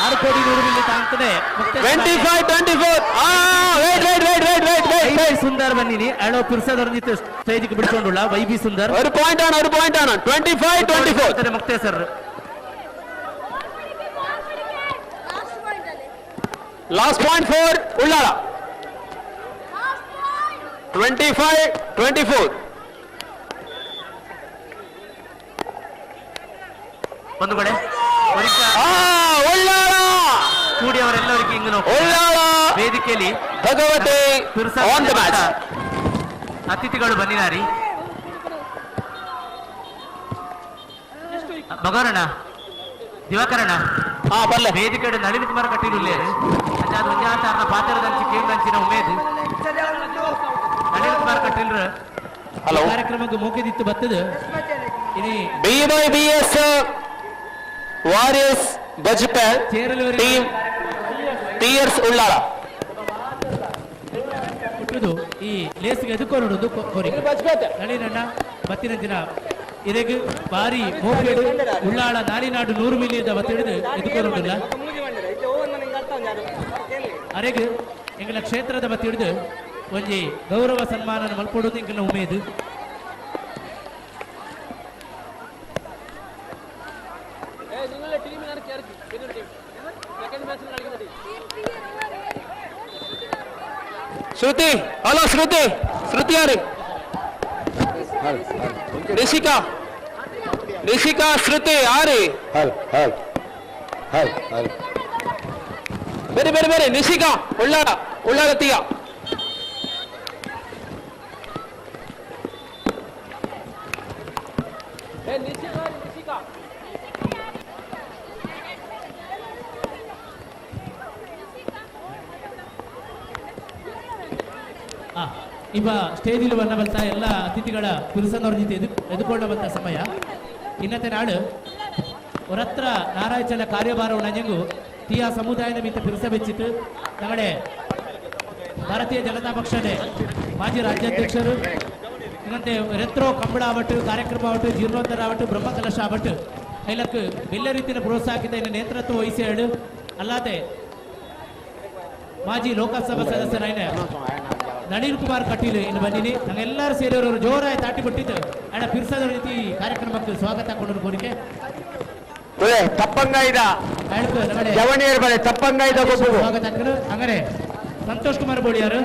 6 ಕೋಟಿ 100 ಮಿಲಿ ತಾಂತನೆ 25 24. Ah, wait, wait, wait, wait, wait, wait, wait. Sundar ಬನ್ನಿನಿ ಅಳೋ ಪಿರ್ಸದೊರ್ಜಿತ್ ಸ್ಟೇಜ್ಗೆ ಬಿಡ್ಕೊಂಡುಳ್ಳ ವೈ ಬಿ ಸುಂದರ್ ഒരു പോയിന്റ് ആണ്, ഒരു പോയിന്റ് ആണ്. 25 24. ಮುಕ್ತೇ sir last point for Ullala. 25 24. ಒಂದು ಕಡೆ ಉಳ್ಳಾಲ ಕೂಡಿಯವರೆಲ್ಲರಿಗೂ ಇಂಗು ಉಳ್ಳಾಲ ವೇದಿಕೆಯಲ್ಲಿ ಭಗವತಿ on the match. ಅತಿಥಿಗಳು ಬಂದಿದ್ದಾರೆ. ಭಗವರಣ ದಿವಾಕರಣ ವೇದಿಕೆ ನಳಿನ್ ಕುಮಾರ್ ಕಟೀಲ್ ಉಲ್ಲೇರು ಅಂಚಾದ ಒಂಜಾಚಾರನ ಪಾತ್ರದಂಚಿ ಕೇಂದ್ರಂಚಿನ ಉಮೇದ್ ನಳಿನ್ ಕುಮಾರ್ ಕಟೀಲ್ ಹಲೋ. ಕಾರ್ಯಕ್ರಮಕ್ಕೆ ಮೋಕೆದಿತ್ತು ಬತ್ತದ ಇನಿ B Y B S warriors Bajpe team tears Ullala. ಹುಟ್ಟುದು ಈ ಲೇಸ್ಗೆ ಎದುಕೋರುಡುದು ಕೋರಿಕೆ ನಳಿನಣ್ಣ ಬತ್ತಿನ ದಿನ ಇದಕ್ಕೆ ಬಾರಿ ಮೋಕೆಡು ಉಳ್ಳಾಳ ನಾಲಿನಾಡು 100 ಮಿಲಿಯದ ಬತ್ತಿಡಿದು ಎದುಕೋರುಡುಲ್ಲ ಅರೆಗ್ ಎಂಗಲ ಕ್ಷೇತ್ರದ ಬತ್ತಿಡಿದು ಒಂಜಿ ಗೌರವ ಸನ್ಮಾನ ಮಲ್ಪೊಡುದು ಎಂಕಲ್ನ ಉಮೇದು. ಶ್ರುತಿ, ಹಲೋ ಶ್ರುತಿ, ಶ್ರುತಿ ಯಾರು? ರಿಷಿಕಾ, ರಿಷಿಕಾ, ಶ್ರುತಿ ಯಾರು? ಹಲ್ ಹಲ್ ಹಲ್ ಹಲ್ ಬೇರೆ ಬೇರೆ ಬೇರೆ. ನಿಶಿಕಾ ಉಳ್ಳಾಳ, ಉಳ್ಳಾಳ ತೀಯ. ಇವ ಸ್ಟೇಜಿಲ್ ಬನ್ನ ಬಲ್ತ ಎಲ್ಲ ಅತಿಥಿಗಳ ಪುರುಷನವ್ರ ಜೊತೆ ಎದುಕೊಂಡ ಬಂತ ಸಮಯ. ಇನ್ನತೆ ನಾಡು ಹೊರತ್ರ ನಾರಾಯಚಲ ಕಾರ್ಯಭಾರ ನಂಜಂಗು ತೀಯಾ ಸಮುದಾಯದ ಮಿತ್ತ ಪಿರುಸ ಬೆಚ್ಚಿತು ತಗಡೆ ಭಾರತೀಯ ಜನತಾ ಪಕ್ಷದ ಮಾಜಿ ರಾಜ್ಯಾಧ್ಯಕ್ಷರು ಇನ್ನಂತೆ ರೆತ್ರೋ ಕಂಬಳ ಆವಟ್ಟು ಕಾರ್ಯಕ್ರಮ ಆವಟ್ಟು ಜೀರ್ಣೋದ್ಧಾರ ಆವಟ್ಟು ಬ್ರಹ್ಮಕಲಶ ಆವಟ್ಟು ಐಲಕ್ ಬೆಲ್ಲ ರೀತಿಯ ಪ್ರೋತ್ಸಾಹಿತ ಇನ್ನು ನೇತೃತ್ವ ವಹಿಸಿ ಹೇಳು. ಅಲ್ಲಾದೆ ಮಾಜಿ ಲೋಕಸಭಾ ಸದಸ್ಯರಾಯಿನ ನಳಿನ್ ಕುಮಾರ್ ಕಟೀಲ್ ಇನ್ನು ಬಂದಿನಿ. ನಾವೆಲ್ಲರೂ ಸೇರಿದವರು ಜೋರಾಗಿ ತಾಟಿ ಕೊಟ್ಟಿದ್ದು ಅಣ್ಣ ಪಿರ್ಸದ ರೀತಿ ಕಾರ್ಯಕ್ರಮಕ್ಕೆ ಸ್ವಾಗತ ಕೊಂಡು ಕೋರಿಕೆ. ತಪ್ಪಂಗಾಯ್ದ ಜವಣಿಯರ್ ಬಲೆ ತಪ್ಪಂಗಾಯ್ದ ಗೊಬ್ಬು ಸ್ವಾಗತ ಹಾಕಲು. ಹಂಗಾರೆ ಸಂತೋಷ್ ಕುಮಾರ್ ಬೋಳಿಯಾರು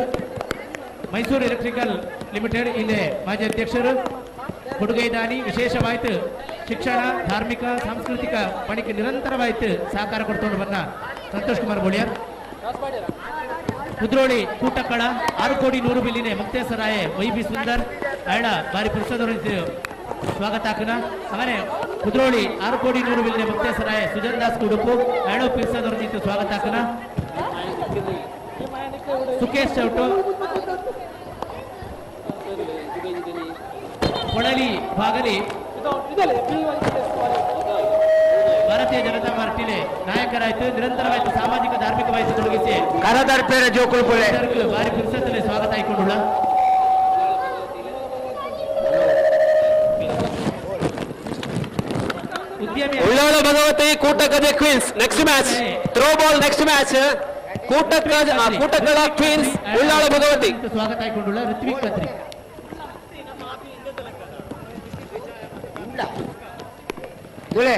ಮೈಸೂರು ಎಲೆಕ್ಟ್ರಿಕಲ್ ಲಿಮಿಟೆಡ್ ಇಲ್ಲಿ ಮಾಜಿ ಅಧ್ಯಕ್ಷರು ಕೊಡುಗೈದಾನಿ ವಿಶೇಷವಾಯಿತು ಶಿಕ್ಷಣ ಧಾರ್ಮಿಕ ಸಾಂಸ್ಕೃತಿಕ ಪಣಿಕೆ ನಿರಂತರವಾಯಿತು ಸಹಕಾರ ಕೊಡ್ತೊಂಡು ಬಂದ ಸಂತೋಷ್ ಕುಮಾರ್ ಬೋಳಿಯಾರ್. ಕುದ್ರೋಳಿ ಕೂಟಕ್ಕಳ 6 ಕೋಟಿ 100 ಬಿಲ್ಲಿನೆ ಮುಕ್ತೇಸರಾಯ ವೈ ಬಿ ಸುಂದರ್ ಅಳ ಬಾರಿ ಪುರುಷದವರು ಸ್ವಾಗತ ಹಾಕನ. ಹಾಗೆ ಕುದ್ರೋಳಿ 6 ಕೋಟಿ 100 ಬಿಲ್ಲಿನೆ ಮುಕ್ತೇಸರಾಯ ಸುಜನ್ ದಾಸ್ ಕುಡುಪು ಅಳು ಪಿರ್ಸದವರು ಸ್ವಾಗತ ಹಾಕನ. ಸುಕೇಶ್ ಚೌಟು ಕೊಳಲಿ ಭಾಗಲಿ ಭಾರತೀಯ ಜನತಾ ಪಾರ್ಟಿಲೆ ನಾಯಕರಾಯ್ತು ನಿರಂತರವಾಯ್ತು ಸಾಮಾಜಿಕ ಧಾರ್ಮಿಕವಾಯ್ತು ತೊಡಗಿಸಿ ಕರದರ್ಪೇರ ಜೋಕುಲ್ಪುಲೆ ಭಾರಿ ಪುರುಷತ್ತಲ್ಲಿ ಸ್ವಾಗತ ಆಯ್ಕೊಂಡುಳ್ಳ. Ullala Bhagavathi Kootakaje queens next match throw ball next match Kootakkaje Koottakkala queens Ullala Bhagavathi ಸ್ವಾಗತ ಆಯ್ಕೊಂಡುಳ್ಳ ಋತ್ವಿಕ್ ಕತ್ರಿ. ಗುಳೆ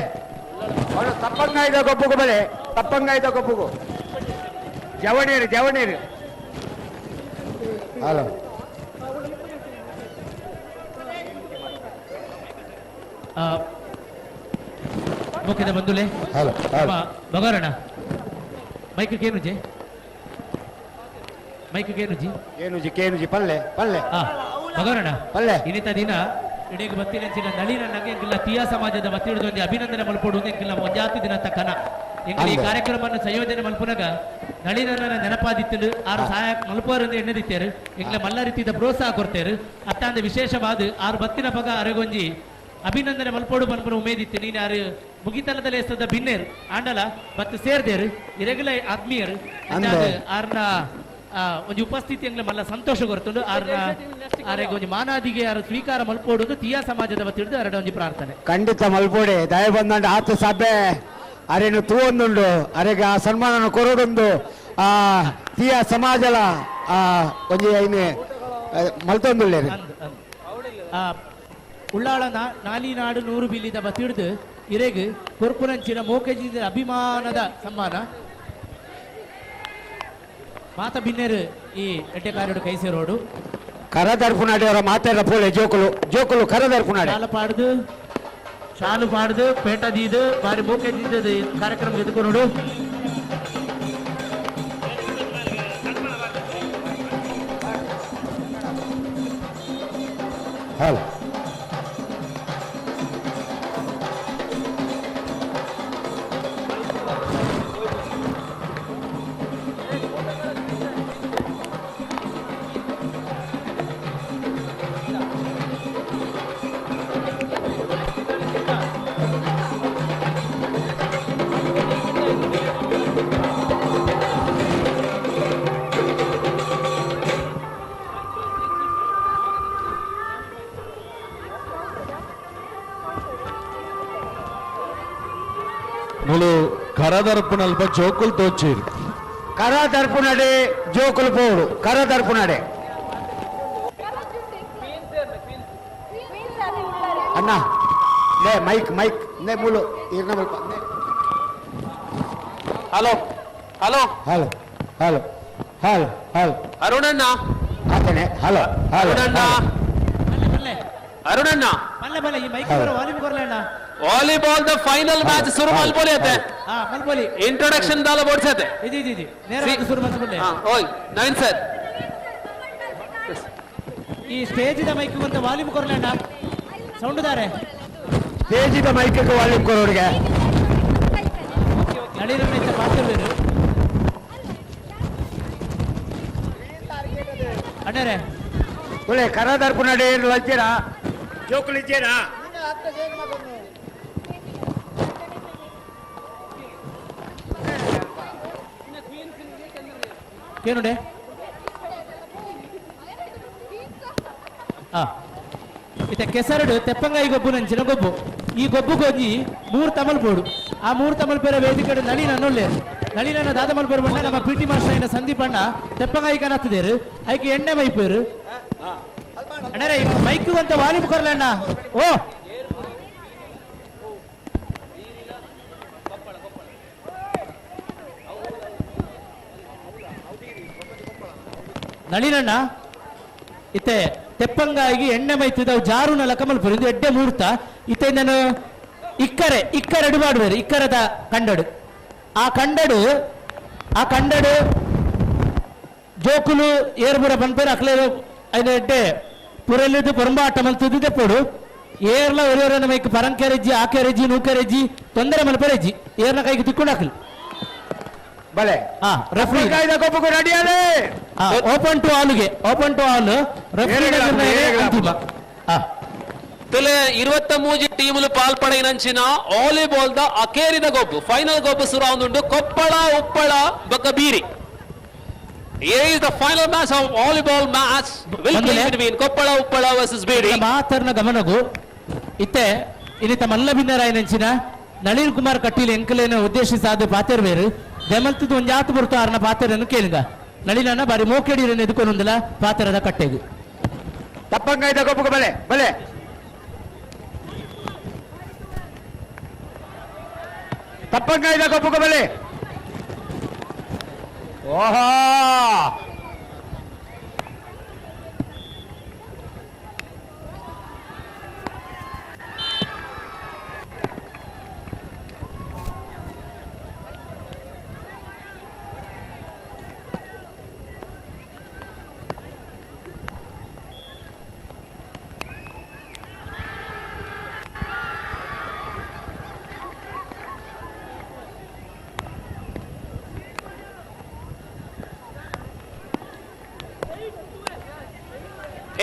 ಅವನು ತಪ್ಪಂಗಾಯ್ದ ಗೊಬ್ಬುಗು ಬಲೆ ತಪ್ಪಂಗಾಯ್ದ ಗೊಬ್ಬುಗು ಜವಣೀರು ಜವಣೀರು. ಹಲೋ ಮುಖ್ಯದ ಬಂಧುಲೆ ಹಲೋ ಹಲೋ ಬಗಾರಣ ಮೈಕ್ ಕೇನುಜಿ, ಮೈಕ್ ಕೇನುಜಿ, ಕೇನುಜಿ ಕೇನುಜಿ ಪಲ್ಲೆ ಪಲ್ಲೆ ಬಗಾರಣ ಪಲ್ಲೆ. ಇನ್ನಿತ ದಿನ ಇಡೀ ಬತ್ತಿನಂಚಿನ ನಳಿನ ನಂಗೆಂಗಿಲ್ಲ ತಿಯಾ ಸಮಾಜದ ವತಿಯುಡ್ದು ಒಂಜಿ ಅಭಿನಂದನೆ ಮಲ್ಪೊಡು ಎಂಕಿಲ್ಲ ಒಂಜಾತಿ ದಿನ ತಕ್ಕನ ಎಂಕಲ್ ಈ ಕಾರ್ಯಕ್ರಮವನ್ನು ಸಂಯೋಜನೆ ಮಲ್ಪುನಗ ನಳಿನ ನೆನಪಾದಿತ್ತಲು ಆರು ಸಹಾಯ ಮಲ್ಪುವರಿಂದ ಎಣ್ಣೆದಿತ್ತೇರು ಎಂಗ್ಲ ಮಲ್ಲ ರೀತಿದ ಪ್ರೋತ್ಸಾಹ ಕೊಡ್ತೇರು. ಅತ್ತಾಂದ ವಿಶೇಷವಾದ ಆರು ಬತ್ತಿನ ಪಗ ಅರೆಗೊಂಜಿ ಅಭಿನಂದನೆ ಮಲ್ಪೋಡು ಪನ್ಪುನ ಉಮೇದಿತ್ತು. ನೀನು ಯಾರು ಮುಗಿತಲದ ಲೇಸದ ಬಿನ್ನೇರು ಆಂಡಲ ಬತ್ತು ಸೇರ್ದೇರು ಇರೆಗುಲ ಆತ್ಮೀಯರು ಆರ್ನ ಒಂಜಿ ಉಪಸ್ಥಿತಿ ಎಂಗ್ಲ ಮಲ್ಲ ಸಂತೋಷ ಕೊರ್ತುಂಡು. ಆರ್ನ ಆರೆಗ್ ಒಂಜಿ ಮಾನಾದಿಗೆ ಯಾರು ಸ್ವೀಕಾರ ಮಲ್ಪೋಡು ತಿಯಾ ಸಮಾಜದ ವತಿಡ್ದು ಅರಡ ಒಂಜಿ ಪ್ರಾರ್ಥನೆ. ಖಂಡಿತ ಮಲ್ಪೋಡೆ ದಯ ಬಂದಂಡ ಆತ ಸಭೆ ಅರೇನು ತೂವೊಂದುಂಡು ಅರೆಗೆ ಆ ಸನ್ಮಾನ ಕೊರೋಡೊಂದು ಆ ತಿಯಾ ಸಮಾಜಲ ಆ ಒಂಜಿ ಐನೆ ಮಲ್ತೊಂದುಳ್ಳೇರು. ಉಳ್ಳಾಳ ನಾಲಿನಾಡು ನೂರು ಬಿಲ್ಲಿದ ಬತ್ತಿಡ್ದು ಇರೆಗ್ ಕೊರ್ಪುನಂಚಿನ ಮೋಕೆಜಿದ ಅಭಿಮಾನದ ಸಮ್ಮಾನ. ಮಾತ ಬಿನ್ನೇರು ಈ ಎಡ್ಡೆಕಾರ್ಯಡು ಕೈ ಸೇರೋಡು ಕರದರ್ಪುನಾಡಿ ಅವರ ಮಾತಾಡ ಪೋಳೆ ಜೋಕುಲು ಜೋಕುಲು ಕರದರ್ಪುನಾಡಿ ಶಾಲು ಪಾಡ್ದು ಶಾಲು ಪಾಡ್ದು ಪೇಟ ದೀದು ಬಾರಿ ಮೋಕೆಜಿದ ಕಾರ್ಯಕ್ರಮ ಎದುಕೊನೋಡು. ಹಲೋ ಮುಳು ಕರದರ್ಪುನಲ್ಪ ಜೋಕುಲ್ ತೋಚಿರು ಕರದರ್ಪುನಡೆ ಜೋಕುಲ್ ಪೋಡು ಕರದರ್ಪುನಡೆ ಅಣ್ಣ ಲೇ ಮೈಕ್ ಮೈಕ್ ನೇ ಮುಳು ಇರ್ನ ಮುಲ್ಪ hello hello hello hello hello hello ಅರುಣಣ್ಣ ಆತನೆ ಹಲೋ ಹಲೋ ಅರುಣಣ್ಣ ಅರುಣಣ್ಣ ಬಲ್ಲೆ ಬಲ್ಲೆ ಈ ಮೈಕ್ ವಾಲ್ಯೂಮ್ ಕೊರ್ಲಣ್ಣ. ವಾಲಿಬಾಲ್ the final match ಶುರು ಮಲ್ಪೊಲಿ ಅತ್ತೆ. ಹಾ ಮಲ್ಪೊಲಿ ಇಂಟ್ರೊಡಕ್ಷನ್ ದಾಲ ಬೋಡ್ಸತ್ತೆ. ಇದು ಇದು ಇದು ನೇರವಾಗಿ ಶುರು ಮಲ್ಪೊಲಿ. ಓಯ್ ನವೀನ್ ಸರ್ ಈ ಸ್ಟೇಜಿದ ಮೈಕ್ ಒಂದು ವಾಲ್ಯೂಮ್ ಕೊರ್ಲಣ್ಣ ಸೌಂಡ್ ದಾರೆ ಸ್ಟೇಜಿದ ಮೈಕ್ ವಾಲ್ಯೂಮ್ ಕೊರೋರಿಗೆ ನಳಿರಣ್ಣ ಇತ್ತ ಪಾತ್ರವೇರು ಅಣ್ಣರೇ ಒಳ್ಳೆ ಕರದರ್ಪುನಡೆ ಏನು ವಜ್ಜೀರಾ ಜೋಕುಲು ಇದ್ದೀರಾ ಏನುಡೆ ಇತ್ತ ಕೆಸರಡು ತೆಪ್ಪಂಗಾಯಿ ಗೊಬ್ಬು ನಂಚಿನ ಗೊಬ್ಬು. ಈ ಗೊಬ್ಬು ಗೊಂಜಿ ಮೂರು ತಮಲ್ ಬೋಡು. ಆ ಮೂರು ತಮಲ್ ಪೇರ ವೇದಿಕೆ ನಳಿನ ನೊಲ್ಲೇರು ನಳಿನ ದಾದ ಮಲ್ಪೇರು ಬಣ್ಣ ನಮ್ಮ ಪಿ ಟಿ ಮಾಸ್ಟರ್ అయిన ಸಂದೀಪ್ ಅಣ್ಣ ತೆಪ್ಪಂಗಾಯಿ ಕನತ್ತಿದೇರು ಐಕೆ ಎಣ್ಣೆ ಮೈಪೇರು ಅಣ್ಣರೇ ಮೈಕ್ ಅಂತ ವಾಲ್ಯೂಮ್ ಕೊರ್ಲ ಅಣ್ಣ. ಓ ನಳಿನಣ್ಣ ಇತ್ತೆ ತೆಪ್ಪಂಗಾಯಿಗೆ ಎಣ್ಣೆ ಮೈತಿದ್ದವು ಜಾರುನ ಲಕಮಲ್ಪುರ ಇದು ಎಡ್ಡೆ ಮೂರ್ತ. ಇತ್ತೆ ನಾನು ಇಕ್ಕರೆ ಇಕ್ಕರೆಡು ಮಾಡುವೇರು ಇಕ್ಕರದ ಕಂಡಡು ಆ ಕಂಡಡು ಆ ಕಂಡಡು ಜೋಕುಲು ಏರ್ಬುರ ಪನ್ಪೇರು ಅಕ್ಲೇರು ಐನ ಎಡ್ಡೆ ಪುರಲಿದ್ದು ಪೊರಂಬಾಟ ಮಲ್ತದ್ದು ದೆಪ್ಪೋಡು ಏರ್ಲ ಒರಿಯೋರನ ಮೈಕ್ ಪರಂಕೆರೆಜ್ಜಿ ಆಕೆರೆಜ್ಜಿ ನೂಕೆರೆಜ್ಜಿ ತೊಂದರೆ ಮಲ್ಪೆರೆಜ್ಜಿ ಏರ್ನ ಕೈಗೆ ತಿಕ್ಕೊಂಡು ಹಾಕಲಿ ಬಲೆ ಹಾ ರೆಫ್ರಿ ಓಪನ್ ಟು ಆಲ್ಗೆ ಓಪನ್ ಟು ಆಲ್ ರೆಫ್ರಿ ಅಂತಿಮ. ತುಲೆ 23 ಟೀಮ್ಲು ಪಾಲ್ಪಡೆಯಿನಂಚಿನ ವಾಲಿಬಾಲ್ the ಅಕೇರಿದ ಗೊಬ್ಬು ಫೈನಲ್ ಗೊಬ್ಬು ಸುರಾವುಂದುಂಡು ಕೊಪ್ಪಳ ಉಪ್ಪಳ ಬೊಕ್ಕ ಬೀರಿ. Here is the final match of volleyball match will play between Koppala Uppala versus Biri. ಮಾತರ್ನ ಗಮನಗು ಇತ್ತೆ ಇನ್ನಿತ ಮಲ್ಲ ಬಿನ್ನರಾಯನಂಚಿನ ನಳಿನ್ ಕುಮಾರ್ ಕಟೀಲ್ ಎಂಕಲೇನ ಉದ್ದೇಶಿಸಾದ ಪಾತೆರ್ವೇರು ದೆಮಲ್ತದ ಒಂಜಾತ್ ಬುರ್ತು ಆರ್ನ ಪಾತೆರನ್ನು ಕೇಳುಗ ನಳಿನನ್ನ ಬಾರಿ ಮೋಕೆಡಿರನ್ನು ಎದುಕೊಂದುಲ ಪಾತೆರದ ಕಟ್ಟೆಗು ತಪ್ಪಂಗಾಯ್ದ ಗೊಬ್ಬು ಬಲೆ ಬಲೆ ತಪ್ಪಂಗಾಯ್ದ ಗೊಬ್ಬು ಬಲೆ ಓಹೋ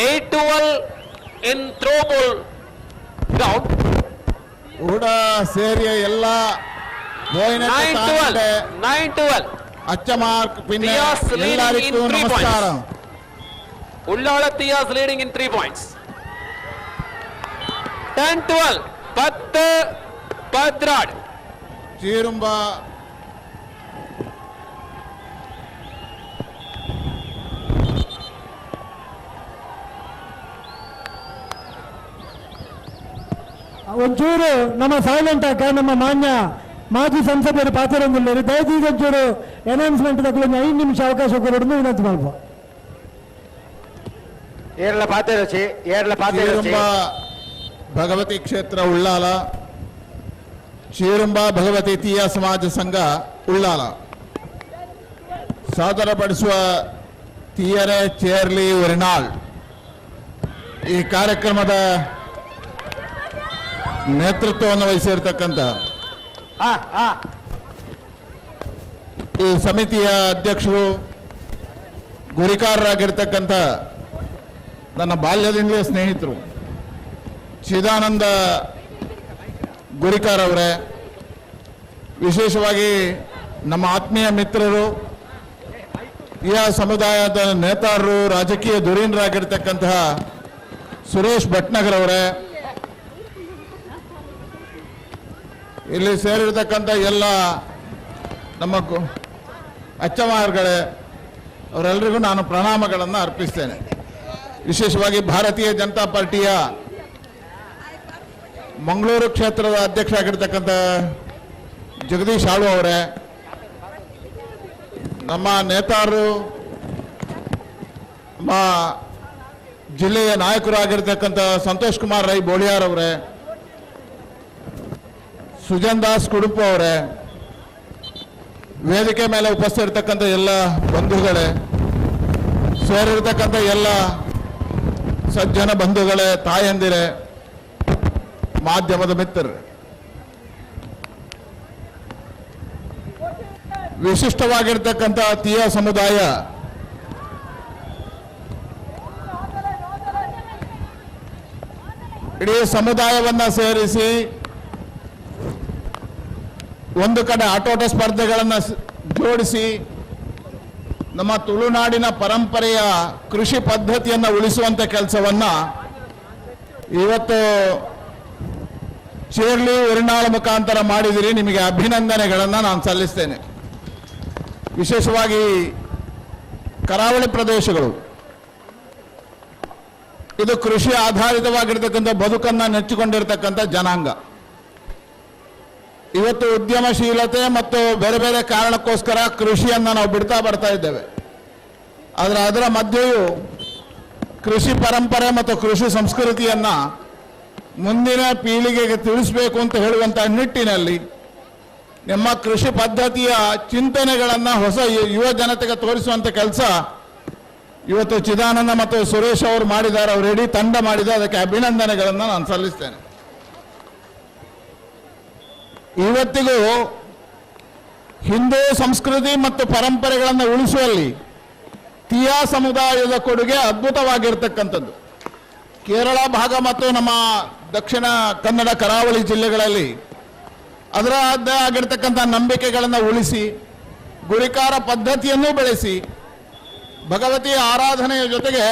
Eight 12 in throw ball ground. ಕೂಡ ಸೇರಿಯ ಎಲ್ಲ 9-12. 9-12. ಅಚ್ಚಮಾರ್ಕ್ ಪಿನ್ನೆ Tias leading in ಎಲ್ಲರಿಗೂ 3 ನಮಸ್ಕಾರ points. Ullala Tias leading in 3 points. 10-12. 10 ಪದ್ರಾಡ್. ಚೀರುಂಬ ಒಂಚೂರು ನಮ್ಮ ಸೈಲೆಂಟ್ ಆಕ ನಮ್ಮ ಮಾನ್ಯ ಮಾಜಿ ಸಂಸದರು ಪಾತ್ರರೊಂದಿಲ್ಲರು ದಯದೀಗ ಒಂಚೂರು ಅನೌನ್ಸ್ಮೆಂಟ್ ತಗೊಳ್ಳಿ 5 ನಿಮಿಷ ಅವಕಾಶ ಕೊಡೋದು ವಿನಂತಿ ಮಾಡ್ಬೋದು. ಏರ್ಲ ಪಾತೆರಚಿ ಏರ್ಲ ಪಾತೆರಚಿ ಚೀರುಂಬ ಭಗವತಿ ಕ್ಷೇತ್ರ ಉಳ್ಳಾಲ, ಚೀರುಂಬ ಭಗವತಿ ತೀಯ ಸಮಾಜ ಸಂಘ ಉಳ್ಳಾಲ ಸಾದರಪಡಿಸುವ ತೀಯರೆ ಚೇರ್ಲಿ ಒರಿನಾಳ್ ಈ ಕಾರ್ಯಕ್ರಮದ ನೇತೃತ್ವವನ್ನು ವಹಿಸಿರ್ತಕ್ಕಂಥ ಈ ಸಮಿತಿಯ ಅಧ್ಯಕ್ಷರು ಗುರಿಕಾರರಾಗಿರ್ತಕ್ಕಂಥ ನನ್ನ ಬಾಲ್ಯದಿಂದಲೇ ಸ್ನೇಹಿತರು ಚಿದಾನಂದ ಗುರಿಕಾರ್ ಅವರೇ, ವಿಶೇಷವಾಗಿ ನಮ್ಮ ಆತ್ಮೀಯ ಮಿತ್ರರು, ಈ ಸಮುದಾಯದ ನೇತಾರರು, ರಾಜಕೀಯ ಧುರೀಣರಾಗಿರ್ತಕ್ಕಂತಹ ಸುರೇಶ್ ಭಟ್ನಗರ್ ಅವರೇ, ಇಲ್ಲಿ ಸೇರಿರ್ತಕ್ಕಂಥ ಎಲ್ಲ ನಮ್ಮ ಅಚ್ಚಮಾರ್ಗಳೇ, ಅವರೆಲ್ಲರಿಗೂ ನಾನು ಪ್ರಣಾಮಗಳನ್ನು ಅರ್ಪಿಸ್ತೇನೆ. ವಿಶೇಷವಾಗಿ ಭಾರತೀಯ ಜನತಾ ಪಾರ್ಟಿಯ ಮಂಗಳೂರು ಕ್ಷೇತ್ರದ ಅಧ್ಯಕ್ಷ ಆಗಿರ್ತಕ್ಕಂಥ ಜಗದೀಶ್ ಆಳು ಅವರೇ, ನಮ್ಮ ನೇತಾರರು, ನಮ್ಮ ಜಿಲ್ಲೆಯ ನಾಯಕರಾಗಿರ್ತಕ್ಕಂಥ ಸಂತೋಷ್ ಕುಮಾರ್ ರೈ ಬೋಳಿಯಾರ್ ಅವರೇ, ಸುಜನ್ ದಾಸ್ ಕುಡುಪು ಅವರೇ, ವೇದಿಕೆ ಮೇಲೆ ಉಪಸ್ಥಿತಿರ್ತಕ್ಕಂಥ ಎಲ್ಲ ಬಂಧುಗಳೇ, ಸೇರಿರ್ತಕ್ಕಂಥ ಎಲ್ಲ ಸಜ್ಜನ ಬಂಧುಗಳೇ, ತಾಯಂದಿರೇ, ಮಾಧ್ಯಮದ ಮಿತ್ರರೇ, ವಿಶಿಷ್ಟವಾಗಿರ್ತಕ್ಕಂಥ ತೀಯ ಸಮುದಾಯ ಇಡೀ ಸಮುದಾಯವನ್ನ ಸೇರಿಸಿ ಒಂದು ಕಡೆ ಆಟೋಟ ಸ್ಪರ್ಧೆಗಳನ್ನು ಜೋಡಿಸಿ ನಮ್ಮ ತುಳುನಾಡಿನ ಪರಂಪರೆಯ ಕೃಷಿ ಪದ್ಧತಿಯನ್ನು ಉಳಿಸುವಂಥ ಕೆಲಸವನ್ನ ಇವತ್ತು ಚೇರ್ಲಿ ಉರಿನಾಳ ಮುಖಾಂತರ ಮಾಡಿದಿರಿ. ನಿಮಗೆ ಅಭಿನಂದನೆಗಳನ್ನು ನಾನು ಸಲ್ಲಿಸ್ತೇನೆ. ವಿಶೇಷವಾಗಿ ಕರಾವಳಿ ಪ್ರದೇಶಗಳು ಇದು ಕೃಷಿ ಆಧಾರಿತವಾಗಿರ್ತಕ್ಕಂಥ ಬದುಕನ್ನು ನೆಚ್ಚಿಕೊಂಡಿರ್ತಕ್ಕಂಥ ಜನಾಂಗ. ಇವತ್ತು ಉದ್ಯಮಶೀಲತೆ ಮತ್ತು ಬೇರೆ ಬೇರೆ ಕಾರಣಕ್ಕೋಸ್ಕರ ಕೃಷಿಯನ್ನು ನಾವು ಬಿಡ್ತಾ ಬರ್ತಾ ಇದ್ದೇವೆ. ಆದರೆ ಅದರ ಮಧ್ಯೆಯೂ ಕೃಷಿ ಪರಂಪರೆ ಮತ್ತು ಕೃಷಿ ಸಂಸ್ಕೃತಿಯನ್ನು ಮುಂದಿನ ಪೀಳಿಗೆಗೆ ತಿಳಿಸಬೇಕು ಅಂತ ಹೇಳುವಂಥ ನಿಟ್ಟಿನಲ್ಲಿ ನಿಮ್ಮ ಕೃಷಿ ಪದ್ಧತಿಯ ಚಿಂತನೆಗಳನ್ನು ಹೊಸ ಯುವ ಜನತೆಗೆ ತೋರಿಸುವಂಥ ಕೆಲಸ ಇವತ್ತು ಚಿದಾನಂದ ಮತ್ತು ಸುರೇಶ್ ಅವರು ಮಾಡಿದ್ದಾರೆ. ಅವರು ಇಡೀ ತಂಡ ಮಾಡಿದೆ, ಅದಕ್ಕೆ ಅಭಿನಂದನೆಗಳನ್ನು ನಾನು ಸಲ್ಲಿಸ್ತೇನೆ. ಇವತ್ತಿಗೂ ಹಿಂದೂ ಸಂಸ್ಕೃತಿ ಮತ್ತು ಪರಂಪರೆಗಳನ್ನು ಉಳಿಸುವಲ್ಲಿ ತಿಯಾ ಸಮುದಾಯದ ಕೊಡುಗೆ ಅದ್ಭುತವಾಗಿರ್ತಕ್ಕಂಥದ್ದು. ಕೇರಳ ಭಾಗ ಮತ್ತು ನಮ್ಮ ದಕ್ಷಿಣ ಕನ್ನಡ ಕರಾವಳಿ ಜಿಲ್ಲೆಗಳಲ್ಲಿ ಅದರದ್ದೇ ಆಗಿರ್ತಕ್ಕಂಥ ನಂಬಿಕೆಗಳನ್ನು ಉಳಿಸಿ ಗುರಿಕಾರ ಪದ್ಧತಿಯನ್ನು ಬೆಳೆಸಿ ಭಗವತಿಯ ಆರಾಧನೆಯ ಜೊತೆಗೆ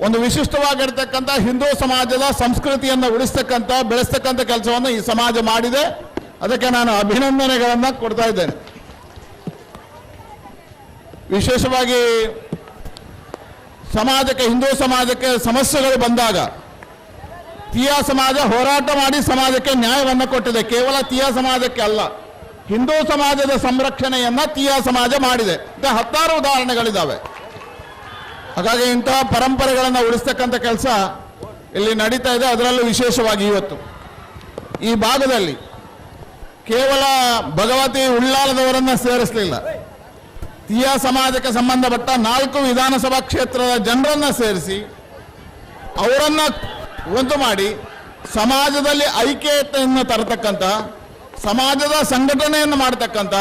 ಒಂದು ವಿಶಿಷ್ಟವಾಗಿರ್ತಕ್ಕಂಥ ಹಿಂದೂ ಸಮಾಜದ ಸಂಸ್ಕೃತಿಯನ್ನು ಉಳಿಸ್ತಕ್ಕಂಥ ಬೆಳೆಸ್ತಕ್ಕಂಥ ಕೆಲಸವನ್ನು ಈ ಸಮಾಜ ಮಾಡಿದೆ. ಅದಕ್ಕೆ ನಾನು ಅಭಿನಂದನೆಗಳನ್ನು ಕೊಡ್ತಾ ಇದ್ದೇನೆ. ವಿಶೇಷವಾಗಿ ಸಮಾಜಕ್ಕೆ, ಹಿಂದೂ ಸಮಾಜಕ್ಕೆ ಸಮಸ್ಯೆಗಳು ಬಂದಾಗ ತೀಯಾ ಸಮಾಜ ಹೋರಾಟ ಮಾಡಿ ಸಮಾಜಕ್ಕೆ ನ್ಯಾಯವನ್ನು ಕೊಟ್ಟಿದೆ. ಕೇವಲ ತೀಯಾ ಸಮಾಜಕ್ಕೆ ಅಲ್ಲ, ಹಿಂದೂ ಸಮಾಜದ ಸಂರಕ್ಷಣೆಯನ್ನು ತೀಯಾ ಸಮಾಜ ಮಾಡಿದೆ. 16 ಉದಾಹರಣೆಗಳಿದ್ದಾವೆ. ಹಾಗಾಗಿ ಇಂತಹ ಪರಂಪರೆಗಳನ್ನು ಉಳಿಸ್ತಕ್ಕಂಥ ಕೆಲಸ ಇಲ್ಲಿ ನಡೀತಾ ಇದೆ. ಅದರಲ್ಲೂ ವಿಶೇಷವಾಗಿ ಇವತ್ತು ಈ ಭಾಗದಲ್ಲಿ ಕೇವಲ ಭಗವತಿ ಉಳ್ಳಾಲದವರನ್ನು ಸೇರಿಸಲಿಲ್ಲ, ತೀಯಾ ಸಮಾಜಕ್ಕೆ ಸಂಬಂಧಪಟ್ಟ 4 ವಿಧಾನಸಭಾ ಕ್ಷೇತ್ರದ ಜನರನ್ನು ಸೇರಿಸಿ ಅವರನ್ನು ಒಂದು ಮಾಡಿ ಸಮಾಜದಲ್ಲಿ ಐಕ್ಯತೆಯನ್ನು ತರತಕ್ಕಂಥ, ಸಮಾಜದ ಸಂಘಟನೆಯನ್ನು ಮಾಡತಕ್ಕಂಥ,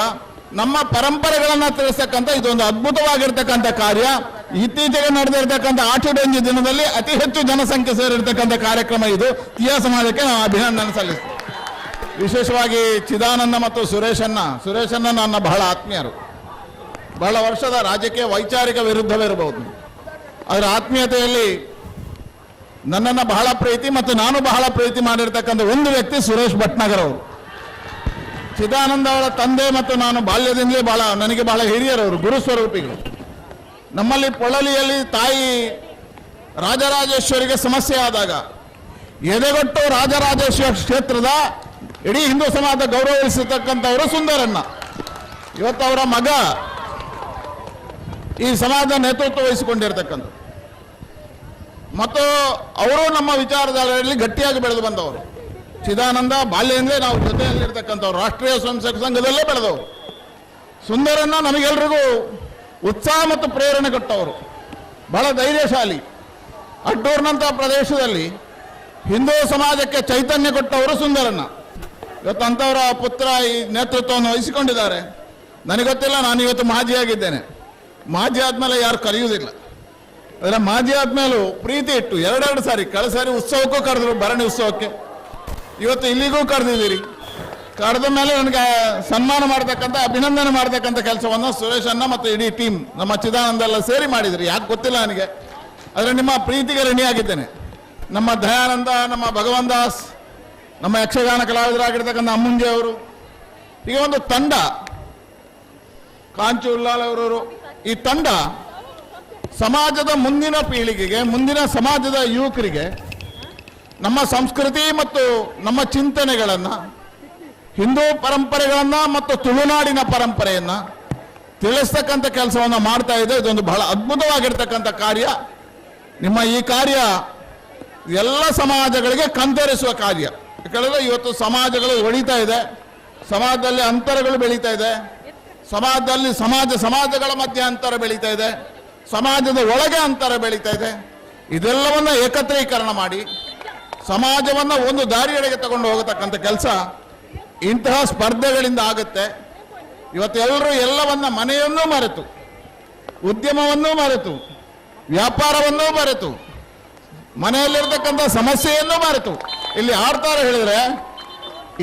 ನಮ್ಮ ಪರಂಪರೆಗಳನ್ನು ತಿಳಿಸ್ತಕ್ಕಂಥ ಇದೊಂದು ಅದ್ಭುತವಾಗಿರ್ತಕ್ಕಂಥ ಕಾರ್ಯ. ಇತ್ತೀಚೆಗೆ ನಡೆದಿರ್ತಕ್ಕಂಥ 8 ದಿನದಲ್ಲಿ ಅತಿ ಹೆಚ್ಚು ಜನಸಂಖ್ಯೆ ಸೇರಿರ್ತಕ್ಕಂಥ ಕಾರ್ಯಕ್ರಮ ಇದು. ತೀಯಾ ಸಮಾಜಕ್ಕೆ ನಾವು ಅಭಿನಂದನೆ ಸಲ್ಲಿಸ್ತೀವಿ. ವಿಶೇಷವಾಗಿ ಚಿದಾನಂದ ಮತ್ತು ಸುರೇಶನ್ನ ನನ್ನ ಬಹಳ ಆತ್ಮೀಯರು, ಬಹಳ ವರ್ಷದ ರಾಜಕೀಯ ವೈಚಾರಿಕ ವಿರುದ್ಧವಿರಬಹುದು, ಅದರ ಆತ್ಮೀಯತೆಯಲ್ಲಿ ನನ್ನನ್ನು ಬಹಳ ಪ್ರೀತಿ ಮತ್ತು ನಾನು ಬಹಳ ಪ್ರೀತಿ ಮಾಡಿರ್ತಕ್ಕಂಥ ಒಂದು ವ್ಯಕ್ತಿ ಸುರೇಶ್ ಭಟ್ನಗರ್ ಅವರು. ಚಿದಾನಂದ ಅವರ ತಂದೆ ಮತ್ತು ನಾನು ಬಾಲ್ಯದಿಂದಲೇ ನನಗೆ ಬಹಳ ಹಿರಿಯರವರು, ಗುರುಸ್ವರೂಪಿಗಳು. ನಮ್ಮಲ್ಲಿ ಪೊಳಲಿಯಲ್ಲಿ ತಾಯಿ ರಾಜರಾಜೇಶ್ವರಿಗೆ ಸಮಸ್ಯೆ ಆದಾಗ ಎದೆಗೊಟ್ಟು ರಾಜರಾಜೇಶ್ವರ ಕ್ಷೇತ್ರದ ಇಡೀ ಹಿಂದೂ ಸಮಾಜ ಗೌರವಿಸತಕ್ಕಂಥವರು ಸುಂದರಣ್ಣ. ಇವತ್ತು ಅವರ ಮಗ ಈ ಸಮಾಜದ ನೇತೃತ್ವ ವಹಿಸಿಕೊಂಡಿರ್ತಕ್ಕಂಥ ಮತ್ತು ಅವರು ನಮ್ಮ ವಿಚಾರಧಾರೆಯಲ್ಲಿ ಗಟ್ಟಿಯಾಗಿ ಬೆಳೆದು ಬಂದವರು. ಚಿದಾನಂದ ಬಾಲ್ಯದಿಂದಲೇ ನಾವು ಜೊತೆಯಲ್ಲಿರ್ತಕ್ಕಂಥವ್ರು, ರಾಷ್ಟ್ರೀಯ ಸ್ವಯಂ ಸೇವಕ ಸಂಘದಲ್ಲೇ ಬೆಳೆದವರು. ಸುಂದರಣ್ಣ ನಮಗೆಲ್ರಿಗೂ ಉತ್ಸಾಹ ಮತ್ತು ಪ್ರೇರಣೆ ಕೊಟ್ಟವರು, ಬಹಳ ಧೈರ್ಯಶಾಲಿ. ಅಡ್ಡೂರಿನಂಥ ಪ್ರದೇಶದಲ್ಲಿ ಹಿಂದೂ ಸಮಾಜಕ್ಕೆ ಚೈತನ್ಯ ಕೊಟ್ಟವರು ಸುಂದರಣ್ಣ. ಇವತ್ತು ಅಂಥವರ ಪುತ್ರ ಈ ನೇತೃತ್ವವನ್ನು ವಹಿಸಿಕೊಂಡಿದ್ದಾರೆ. ನನಗೆ ಗೊತ್ತಿಲ್ಲ, ನಾನು ಇವತ್ತು ಮಾಜಿಯಾಗಿದ್ದೇನೆ. ಮಾಜಿ ಆದಮೇಲೆ ಯಾರು ಕರೆಯುವುದಿಲ್ಲ. ಆದರೆ ಮಾಜಿ ಆದಮೇಲೂ ಪ್ರೀತಿ ಇಟ್ಟು 2 ಸಾರಿ, ಕಳೆದ ಸಾರಿ ಉತ್ಸವಕ್ಕೂ ಕರೆದ್ರು, ಭರಣಿ ಉತ್ಸವಕ್ಕೆ, ಇವತ್ತು ಇಲ್ಲಿಗೂ ಕರೆದಿದ್ದೀರಿ. ಕರೆದ ಮೇಲೆ ನನಗೆ ಸನ್ಮಾನ ಮಾಡ್ತಕ್ಕಂಥ, ಅಭಿನಂದನೆ ಮಾಡ್ತಕ್ಕಂಥ ಕೆಲಸವನ್ನು ಸುರೇಶನ್ನ ಮತ್ತು ಇಡೀ ಟೀಮ್ ನಮ್ಮ ಚಿದಾನಂದ ಎಲ್ಲ ಸೇರಿ ಮಾಡಿದ್ರಿ. ಯಾಕೆ ಗೊತ್ತಿಲ್ಲ ನನಗೆ, ಆದರೆ ನಿಮ್ಮ ಪ್ರೀತಿಗೆ ಋಣಿಯಾಗಿದ್ದೇನೆ. ನಮ್ಮ ದಯಾನಂದ, ನಮ್ಮ ಭಗವಾನ್ ದಾಸ್, ನಮ್ಮ ಯಕ್ಷಗಾನ ಕಲಾವಿದರಾಗಿರ್ತಕ್ಕಂಥ ಅಮ್ಮುಂಜೆ ಅವರು, ಈಗ ಒಂದು ತಂಡ, ಕಾಂಚು ಉಲ್ಲಾಲ್ ಅವರವರು, ಈ ತಂಡ ಸಮಾಜದ ಮುಂದಿನ ಪೀಳಿಗೆಗೆ, ಮುಂದಿನ ಸಮಾಜದ ಯುವಕರಿಗೆ ನಮ್ಮ ಸಂಸ್ಕೃತಿ ಮತ್ತು ನಮ್ಮ ಚಿಂತನೆಗಳನ್ನು, ಹಿಂದೂ ಪರಂಪರೆಗಳನ್ನು ಮತ್ತು ತುಳುನಾಡಿನ ಪರಂಪರೆಯನ್ನು ತಿಳಿಸ್ತಕ್ಕಂಥ ಕೆಲಸವನ್ನು ಮಾಡ್ತಾ ಇದೆ. ಇದೊಂದು ಬಹಳ ಅದ್ಭುತವಾಗಿರ್ತಕ್ಕಂಥ ಕಾರ್ಯ. ನಿಮ್ಮ ಈ ಕಾರ್ಯ ಎಲ್ಲ ಸಮಾಜಗಳಿಗೆ ಕಂತರಿಸುವ ಕಾರ್ಯ. ಯಾಕಂದರೆ ಇವತ್ತು ಸಮಾಜಗಳು ಒಳಿತಾ ಇದೆ, ಸಮಾಜದಲ್ಲಿ ಅಂತರಗಳು ಬೆಳೀತಾ ಇದೆ, ಸಮಾಜದಲ್ಲಿ ಸಮಾಜಗಳ ಮಧ್ಯೆ ಅಂತರ ಬೆಳೀತಾ ಇದೆ, ಸಮಾಜದ ಒಳಗೆ ಅಂತರ ಬೆಳೀತಾ ಇದೆ. ಇದೆಲ್ಲವನ್ನು ಏಕತ್ರೀಕರಣ ಮಾಡಿ ಸಮಾಜವನ್ನು ಒಂದು ದಾರಿಯಡೆಗೆ ತಗೊಂಡು ಹೋಗತಕ್ಕಂಥ ಕೆಲಸ ಇಂತಹ ಸ್ಪರ್ಧೆಗಳಿಂದ ಆಗುತ್ತೆ. ಇವತ್ತೆಲ್ಲರೂ ಎಲ್ಲವನ್ನ, ಮನೆಯನ್ನೂ ಮರೆತು, ಉದ್ಯಮವನ್ನೂ ಮರೆತು, ವ್ಯಾಪಾರವನ್ನೂ ಮರೆತು, ಮನೆಯಲ್ಲಿರ್ತಕ್ಕಂಥ ಸಮಸ್ಯೆಯನ್ನು ಮರೆತು ಇಲ್ಲಿ ಆಡ್ತಾರೆ ಹೇಳಿದ್ರೆ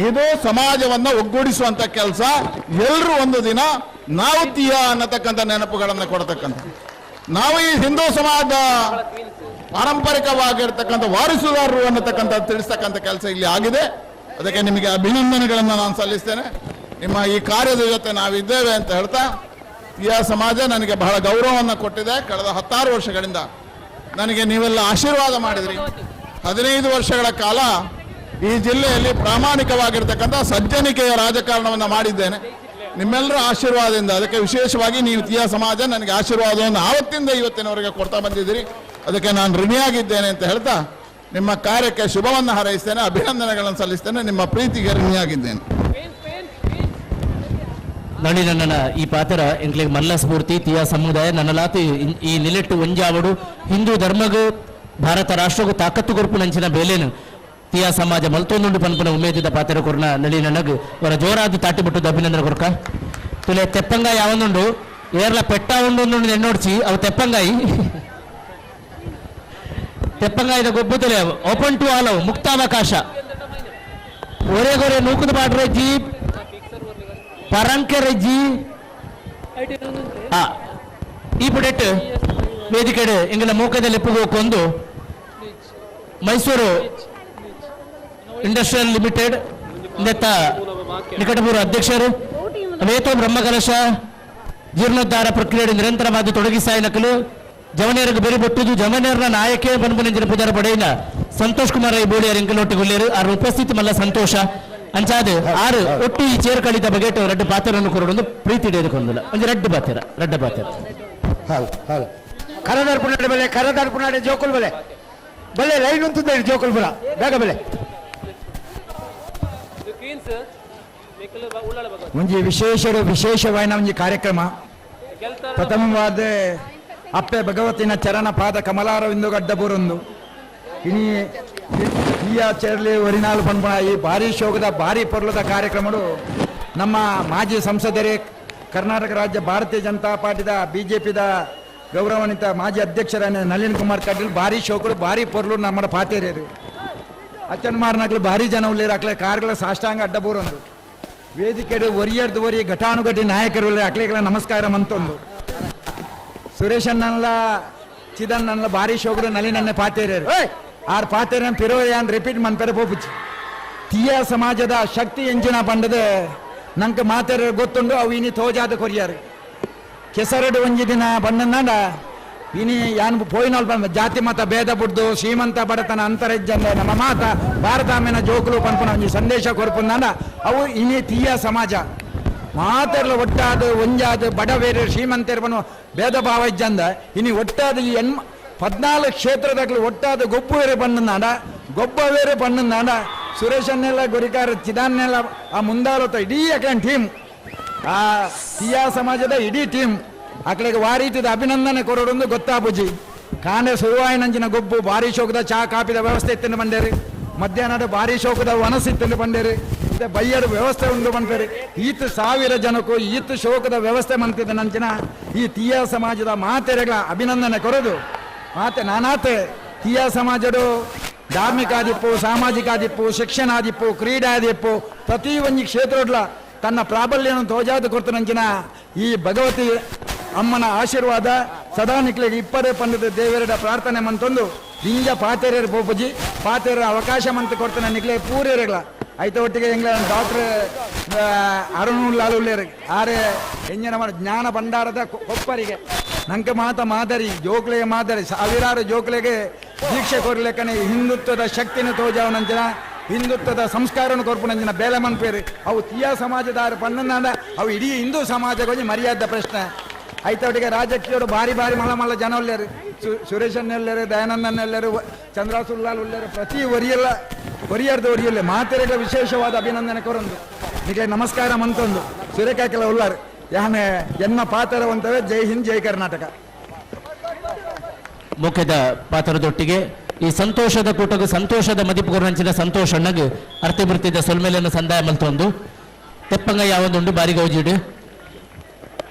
ಇದು ಸಮಾಜವನ್ನು ಒಗ್ಗೂಡಿಸುವಂಥ ಕೆಲಸ. ಎಲ್ಲರೂ ಒಂದು ದಿನ ನಾವು ತೀಯಾ ಅನ್ನತಕ್ಕಂಥ ನೆನಪುಗಳನ್ನು ಕೊಡತಕ್ಕಂಥ, ನಾವು ಈ ಹಿಂದೂ ಸಮಾಜದ ಪಾರಂಪರಿಕವಾಗಿರ್ತಕ್ಕಂಥ ವಾರಿಸುದಾರರು ಅನ್ನತಕ್ಕಂಥ ತಿಳಿಸ್ತಕ್ಕಂಥ ಕೆಲಸ ಇಲ್ಲಿ ಆಗಿದೆ. ಅದಕ್ಕೆ ನಿಮಗೆ ಅಭಿನಂದನೆಗಳನ್ನು ನಾನು ಸಲ್ಲಿಸ್ತೇನೆ. ನಿಮ್ಮ ಈ ಕಾರ್ಯದ ಜೊತೆ ನಾವಿದ್ದೇವೆ ಅಂತ ಹೇಳ್ತಾ, ತೀಯಾ ಸಮಾಜ ನನಗೆ ಬಹಳ ಗೌರವವನ್ನು ಕೊಟ್ಟಿದೆ. ಕಳೆದ 16 ವರ್ಷಗಳಿಂದ ನನಗೆ ನೀವೆಲ್ಲ ಆಶೀರ್ವಾದ ಮಾಡಿದ್ರಿ. 15 ವರ್ಷಗಳ ಕಾಲ ಈ ಜಿಲ್ಲೆಯಲ್ಲಿ ಪ್ರಾಮಾಣಿಕವಾಗಿರ್ತಕ್ಕಂಥ ಸಜ್ಜನಿಕೆಯ ರಾಜಕಾರಣವನ್ನು ಮಾಡಿದ್ದೇನೆ ನಿಮ್ಮೆಲ್ಲರ ಆಶೀರ್ವಾದದಿಂದ. ಅದಕ್ಕೆ ವಿಶೇಷವಾಗಿ ನೀವು ತೀಯಾ ಸಮಾಜ ನನಗೆ ಆಶೀರ್ವಾದವನ್ನು ಆವತ್ತಿಂದ ಇವತ್ತಿನವರೆಗೆ ಕೊಡ್ತಾ ಬಂದಿದ್ದೀರಿ. ಅದಕ್ಕೆ ನಾನು ಋಣಿಯಾಗಿದ್ದೇನೆ ಅಂತ ಹೇಳ್ತಾ ನಿಮ್ಮ ಕಾರ್ಯಕ್ಕೆ ಶುಭವನ್ನು ಹಾರೈಸ್ತೇನೆ, ಅಭಿನಂದನೆಗಳನ್ನು ಸಲ್ಲಿಸ್ತೇನೆ, ನಿಮ್ಮ ಪ್ರೀತಿಗೆ ಋಣಿಯಾಗಿದ್ದೇನೆ. ನಳಿ ನನ್ನ ಈ ಪಾತ್ರ ಎಂಕ್ಲೆಗ್ ಮಲ್ಲ ಸ್ಫೂರ್ತಿ ತೀಯಾ ಸಮುದಾಯ ನನ್ನಲಾತಿ ಈ ನಿಲೆಟ್ಟು ಒಂಜಾವಡು ಹಿಂದೂ ಧರ್ಮಗೂ ಭಾರತ ರಾಷ್ಟ್ರಗೂ ತಾಕತ್ತು ಕೊರ್ಪು ನಂಚಿನ ಬೇಲೇನು ತೀಯಾ ಸಮಾಜ ಮಲ್ತೊಂದುಂಡು ಪನ್ಪನ ಉಮೇದಿದ ಪಾತ್ರ ಕೊರ್ನ ನಳಿ ನನಗ್ ಅವರ ಜೋರಾದ ತಾಟಿ ಬಿಟ್ಟದ್ದು ಅಭಿನಂದನೆ ಕೊರ್ಕ. ತುಲೆ ತೆಪ್ಪಂಗಾಯಿ ಯಾವೊಂದುಂಡು ಏರ್ಲ ಪೆಟ್ಟ ಉಂಡು ಎಣ್ಣೋಡ್ಚಿ ಅವು ತೆಪ್ಪಂಗಾಯಿ ತೆಪ್ಪಂಗಾಯಿದ ಗೊಬ್ಬು ತುಲೆ ಓಪನ್ ಟು ಆಲ್ ಅವು ಮುಕ್ತಾವಕಾಶ. ಒರೇ ಗೊರೆ ನೂಕುದ ಪಾಟ್ರೆ ಜಿ ಪರಂಕೆರೆ ಜಿ ಈ ಪುಡೆಟ್ ವೇದಿಕೆಡೆ ಎಂಗಲ ಮೂಕದಲ್ಲಿ ಕೊಂದು ಮೈಸೂರು ಇಂಡಸ್ಟ್ರಿಯಲ್ ಲಿಮಿಟೆಡ್ ಇಂದೆತ್ತ ನಿಕಟಪೂರ್ವ ಅಧ್ಯಕ್ಷರು ವೇತೋ ಬ್ರಹ್ಮಕಲಶ ಜೀರ್ಣೋದ್ಧಾರ ಪ್ರಕ್ರಿಯೆ ನಿರಂತರವಾಗಿ ತೊಡಗಿಸಾಯಿನಕಲು ಜವನೇರಿಗೆ ಬೆರಿ ಬೊಟ್ಟುದು ಜವನೇರ್ನ ನಾಯಕೇ ಬನ್ಬುನಂಜಿನ ಪುದರ ಪಡೆಯಿನ ಸಂತೋಷ್ ಕುಮಾರ್ I ಬೋಳಿಯರ್ ಎಂಕಲೊಟ್ಟಿಗುಲ್ಲೇರು ಆರ್ ಉಪಸ್ಥಿತಿ ಮಲ್ಲ ಸಂತೋಷ ಅಂಚಾದ ಆರು ಒಟ್ಟು ಈ ಚೇರ್ ಕಳಿತ ಬಗೆಟ್ ರಡ್ಡು ಪಾತ್ರವನ್ನು ಕೊರಡೊಂದು ಪ್ರೀತಿ ಹಿಡಿದುಕೊಂಡಿಲ್ಲ ಒಂದು ರಡ್ಡು ಪಾತ್ರ ರಡ್ಡ ಪಾತ್ರ. ಹಲ್ ಹಲ್ ಕರದರ್ಪುನಾಡೆ ಬೆಲೆ ಕರದರ್ಪುನಾಡೆ ಜೋಕುಲ್ ಬೆಲೆ ಬಲ್ಲೆ ಲೈನ್ ಉಂತುದೆ ಜೋಕುಲ್ ಬುರ ಬೇಗ ಬೆಲೆ. ಒಂಜಿ ವಿಶೇಷರು ವಿಶೇಷವಾಯಿನ ಒಂಜಿ ಕಾರ್ಯಕ್ರಮ. ಪ್ರಥಮವಾದ ಅಪ್ಪೆ ಭಗವತಿನ ಚರಣ ಪಾದ ಕಮಲಾರವಿಂದು ಗಡ್ಡಬೂರೊಂದು ಇನಿ ಈಯ ಚೇರ್ಲಿ ಒರಿನಾಲು ಪನ್ಪುನ ಈ ಭಾರಿ ಶೋಕದ ಭಾರಿ ಪೊರ್ಲದ ಕಾರ್ಯಕ್ರಮಡು ನಮ್ಮ ಮಾಜಿ ಸಂಸದರೇ ಕರ್ನಾಟಕ ರಾಜ್ಯ ಭಾರತೀಯ ಜನತಾ ಪಾರ್ಟಿದ ಬಿಜೆಪಿದ ಗೌರವಾನ್ವಿತ ಮಾಜಿ ಅಧ್ಯಕ್ಷರಾದ ನಳಿನ್ ಕುಮಾರ್ ಕಟೀಲ್ ಭಾರಿ ಶೋಕರು ಭಾರಿ ಪೊರ್ಲು ನಮ್ಮ ಪಾತೇರಿಯರು ಅಚ್ಚನ್ಮಾರ್ನಾಕ್ಲು ಭಾರಿ ಜನ ಉಳ್ಳೇರು ಅಕ್ಲೆ ಕಾರ್ಗಳ ಸಾಷ್ಟಾಂಗ ಅಡ್ಡಬೂರೊಂದು ವೇದಿಕೆ ಒರಿಯರ್ದು ಒರಿ ಘಟಾನುಘಟಿ ನಾಯಕರು ಅಕ್ಲೆಗಳ ನಮಸ್ಕಾರ ಮಂತೊಂದು ಸುರೇಶಣ್ಣನ್ಲ ಚಿದಣ್ಣನ್ಲ ಭಾರಿ ಶೋಕರು ನಳಿನನ್ನೇ ಪಾತೇರಿಯರು ಆರ್ ಪಾತೇರಿನ ಪಿರೋಯಾನ್ ರಿಪೀಟ್ ಮನ್ಪೆರೆ ಪೋಪುಚಿ ತೀಯ ಸಮಾಜದ ಶಕ್ತಿ ಎಂಜಿನ ಪಂಡದೆ ನಂಗೆ ಮಾತೇರ ಗೊತ್ತುಂಡು ಅವು ಇನಿ ತೋಜಾದ ಕೊರಿಯಾರು ಕೆಸರಡು ಒಂಜಿ ದಿನ ಬಣ್ಣನಾಡ ಇನಿ ಯಾನ್ ಪೋಯಿನಲ್ ಬಂದ ಜಾತಿ ಮತ ಭೇದ ಬುಡ್ದು ಶ್ರೀಮಂತ ಬಡತನ ಅಂತರಿಜ್ಜಂದೆ ನಮ್ಮ ಮಾತ ಭಾರತಾಮೆನ ಜೋಕುಲು ಪನ್ಪುನ ಒಂಜಿ ಸಂದೇಶ ಕೊರ್ಪುನಾಡ ಅವು ಇನಿ ತೀಯ ಸಮಾಜ ಮಾತೆರ್ಲ ಒಟ್ಟಾದ ಒಂಜಾದ ಬಡ ಬೇರೆ ಶ್ರೀಮಂತರು ಬನ್ನು ಭೇದ ಭಾವ ಇಜ್ಜಂದ ಇನಿ ಒಟ್ಟಾದ ಈ 14 ಕ್ಷೇತ್ರದಾಗಲು ಒಟ್ಟಾದ ಗೊಬ್ಬು ಬೇರೆ ಬಣ್ಣನಾಡ ಗೊಬ್ಬ ಬೇರೆ ಬಣ್ಣನಾಡ ಸುರೇಶನ್ನೆಲ್ಲ ಗುರಿಕಾರ ಚಿದಾನ್ನೆಲ್ಲ ಆ ಮುಂದಾಲೋತ ಇಡೀ ಅಕಡೆ ಟೀಮ್ ಆ ತೀಯಾ ಸಮಾಜದ ಇಡೀ ಟೀಮ್ ಅಕಡೆಗೆ ವಾರೀತಿದ ಅಭಿನಂದನೆ ಕೊರೋಡೊಂದು ಗೊತ್ತಾಬುಜಿ ಕಾಂಡೆ ಸುರುವಾಯಿನಂಚಿನ ಗೊಬ್ಬು ಭಾರಿ ಶೋಕದ ಚಾ ಕಾಪಿದ ವ್ಯವಸ್ಥೆ ಇತ್ತು ಬಂಡೇರಿ ಮಧ್ಯಾಹ್ನದ ಭಾರಿ ಶೋಕದ ವನಸಿತ್ತು ಬಂಡೇರಿ ಇದೆ ಬಯ್ಯರ ವ್ಯವಸ್ಥೆ ಉಂಡು ಬಂಪೇರಿ ಈತ 1000 ಜನಕ್ಕೂ ಈತ ಶೋಕದ ವ್ಯವಸ್ಥೆ ಮಂತಿದ್ದ ನಂಚಿನ ಈ ತೀಯಾ ಸಮಾಜದ ಮಾತೆರೆಗಳ ಅಭಿನಂದನೆ ಕೊರೋದು ಮಾತೆ ನಾನಾತೆ ತೀಯಾ ಸಮಾಜಡು ಧಾರ್ಮಿಕಾದಿಪ್ಪು ಸಾಮಾಜಿಕಾದಿಪ್ಪು ಶಿಕ್ಷಣಾದಿಪ್ಪು ಕ್ರೀಡಾದಿಪ್ಪು ಪ್ರತಿ ಒಂಜಿ ಕ್ಷೇತ್ರಡ್ಲ ತನ್ನ ಪ್ರಾಬಲ್ಯವನ್ನು ತೋಜಾದ ಕೊರ್ತು ನಂಚಿನ ಈ ಭಗವತಿ ಅಮ್ಮನ ಆಶೀರ್ವಾದ ಸದಾ ನಿಕ್ಲಿಗೆ ಇಪ್ಪದೇ ಪಂಡದ ದೇವರ ಪ್ರಾರ್ಥನೆ ಮಂತೊಂದು ದಿಂಜ ಪಾತೇರಿಯರು ಪೋಪುಜಿ ಪಾತೇರ ಅವಕಾಶ ಮಂತ ಕೊಡ್ತಾನೆ ನಿಕ್ಲೆ ಪೂರೇರೆಗಳ ಐತ ಒಟ್ಟಿಗೆ ಎಂಗ್ಲ ಡಾಕ್ಟರ್ ಅರುಣ್ ಲಾಲ್ ಉಳ್ಳೇರು ಆರೆ ಎಂಜಿನ ಜ್ಞಾನ ಭಂಡಾರದ ಕೊಪ್ಪರಿಗೆ ನಂಗೆ ಮಾತ ಮಾದರಿ ಜೋಕ್ಲೆಗೆ ಮಾದರಿ ಸಾವಿರಾರು ಜೋಕ್ಲೆಗೆ ದೀಕ್ಷೆ ಕೊರ್ಲೆಕ್ಕನೆ ಹಿಂದುತ್ವದ ಶಕ್ತಿನ ತೋಜಾವನಂಚಿನ ಹಿಂದುತ್ವದ ಸಂಸ್ಕಾರನ ಕೊರ್ಪುನಂಚಿನ ಬೇಲೆ ಮನ್ಪೇರು ಅವು ತೀಯಾ ಸಮಾಜದಾರ ಪನ್ನಂದಾಂಡ ಅವು ಇಡೀ ಹಿಂದೂ ಸಮಾಜಕ್ಕೊಂಜಿ ಮರ್ಯಾದ ಪ್ರಶ್ನೆ. ಐತವಟಿಗೆ ರಾಜಕೀಯರು ಭಾರಿ ಭಾರಿ ಮಲ್ಲ ಮಲ್ಲ ಜನ ಉಳ್ಳೇರು ಸುರೇಶನ್ನೆಲ್ಲರು ದಯಾನಂದನ್ನೆಲ್ಲರು ಚಂದ್ರಾಸುಲ್ಲಾಲ್ ಉಳ್ಳೇರು ಪ್ರತಿ ಒರಿಯಲ್ಲ ಒರಿಯರ್ದು ಒರಿಯಲ್ಲ ಮಾತೆರೆಗಳ ವಿಶೇಷವಾದ ಅಭಿನಂದನೆ ಕೊರೊಂದು ನಿಮಗೆ ನಮಸ್ಕಾರ ಮಂತೊಂದು ಸುರೇಖಾಕೆಲ್ಲ ಉಳ್ಳಾರು ಯಾನೆ ಎನ್ನ ಪಾತ್ರವಂತವೇ. ಜೈ ಹಿಂದ್ ಜೈ ಕರ್ನಾಟಕ. ಮುಖ್ಯದ ಪಾತ್ರದೊಟ್ಟಿಗೆ ಈ ಸಂತೋಷದ ಕೂಟకు ಸಂತೋಷದ ಮದಿಪು ಕೊರಂಚಿನ ಸಂತೋಷ ಅಣ್ಣಗ್ ಅರ್ಥ ಬಿರ್ತಿದ್ದ ಸೊಲ್ಮೆಲೆಯನ್ನು ಸಂದಾಯ ಮಲ್ತೊಂದು ತೆಪ್ಪಂಗ ಯಾವೊಂದುಂಡು ಬಾರಿಗೌಜಿಡು.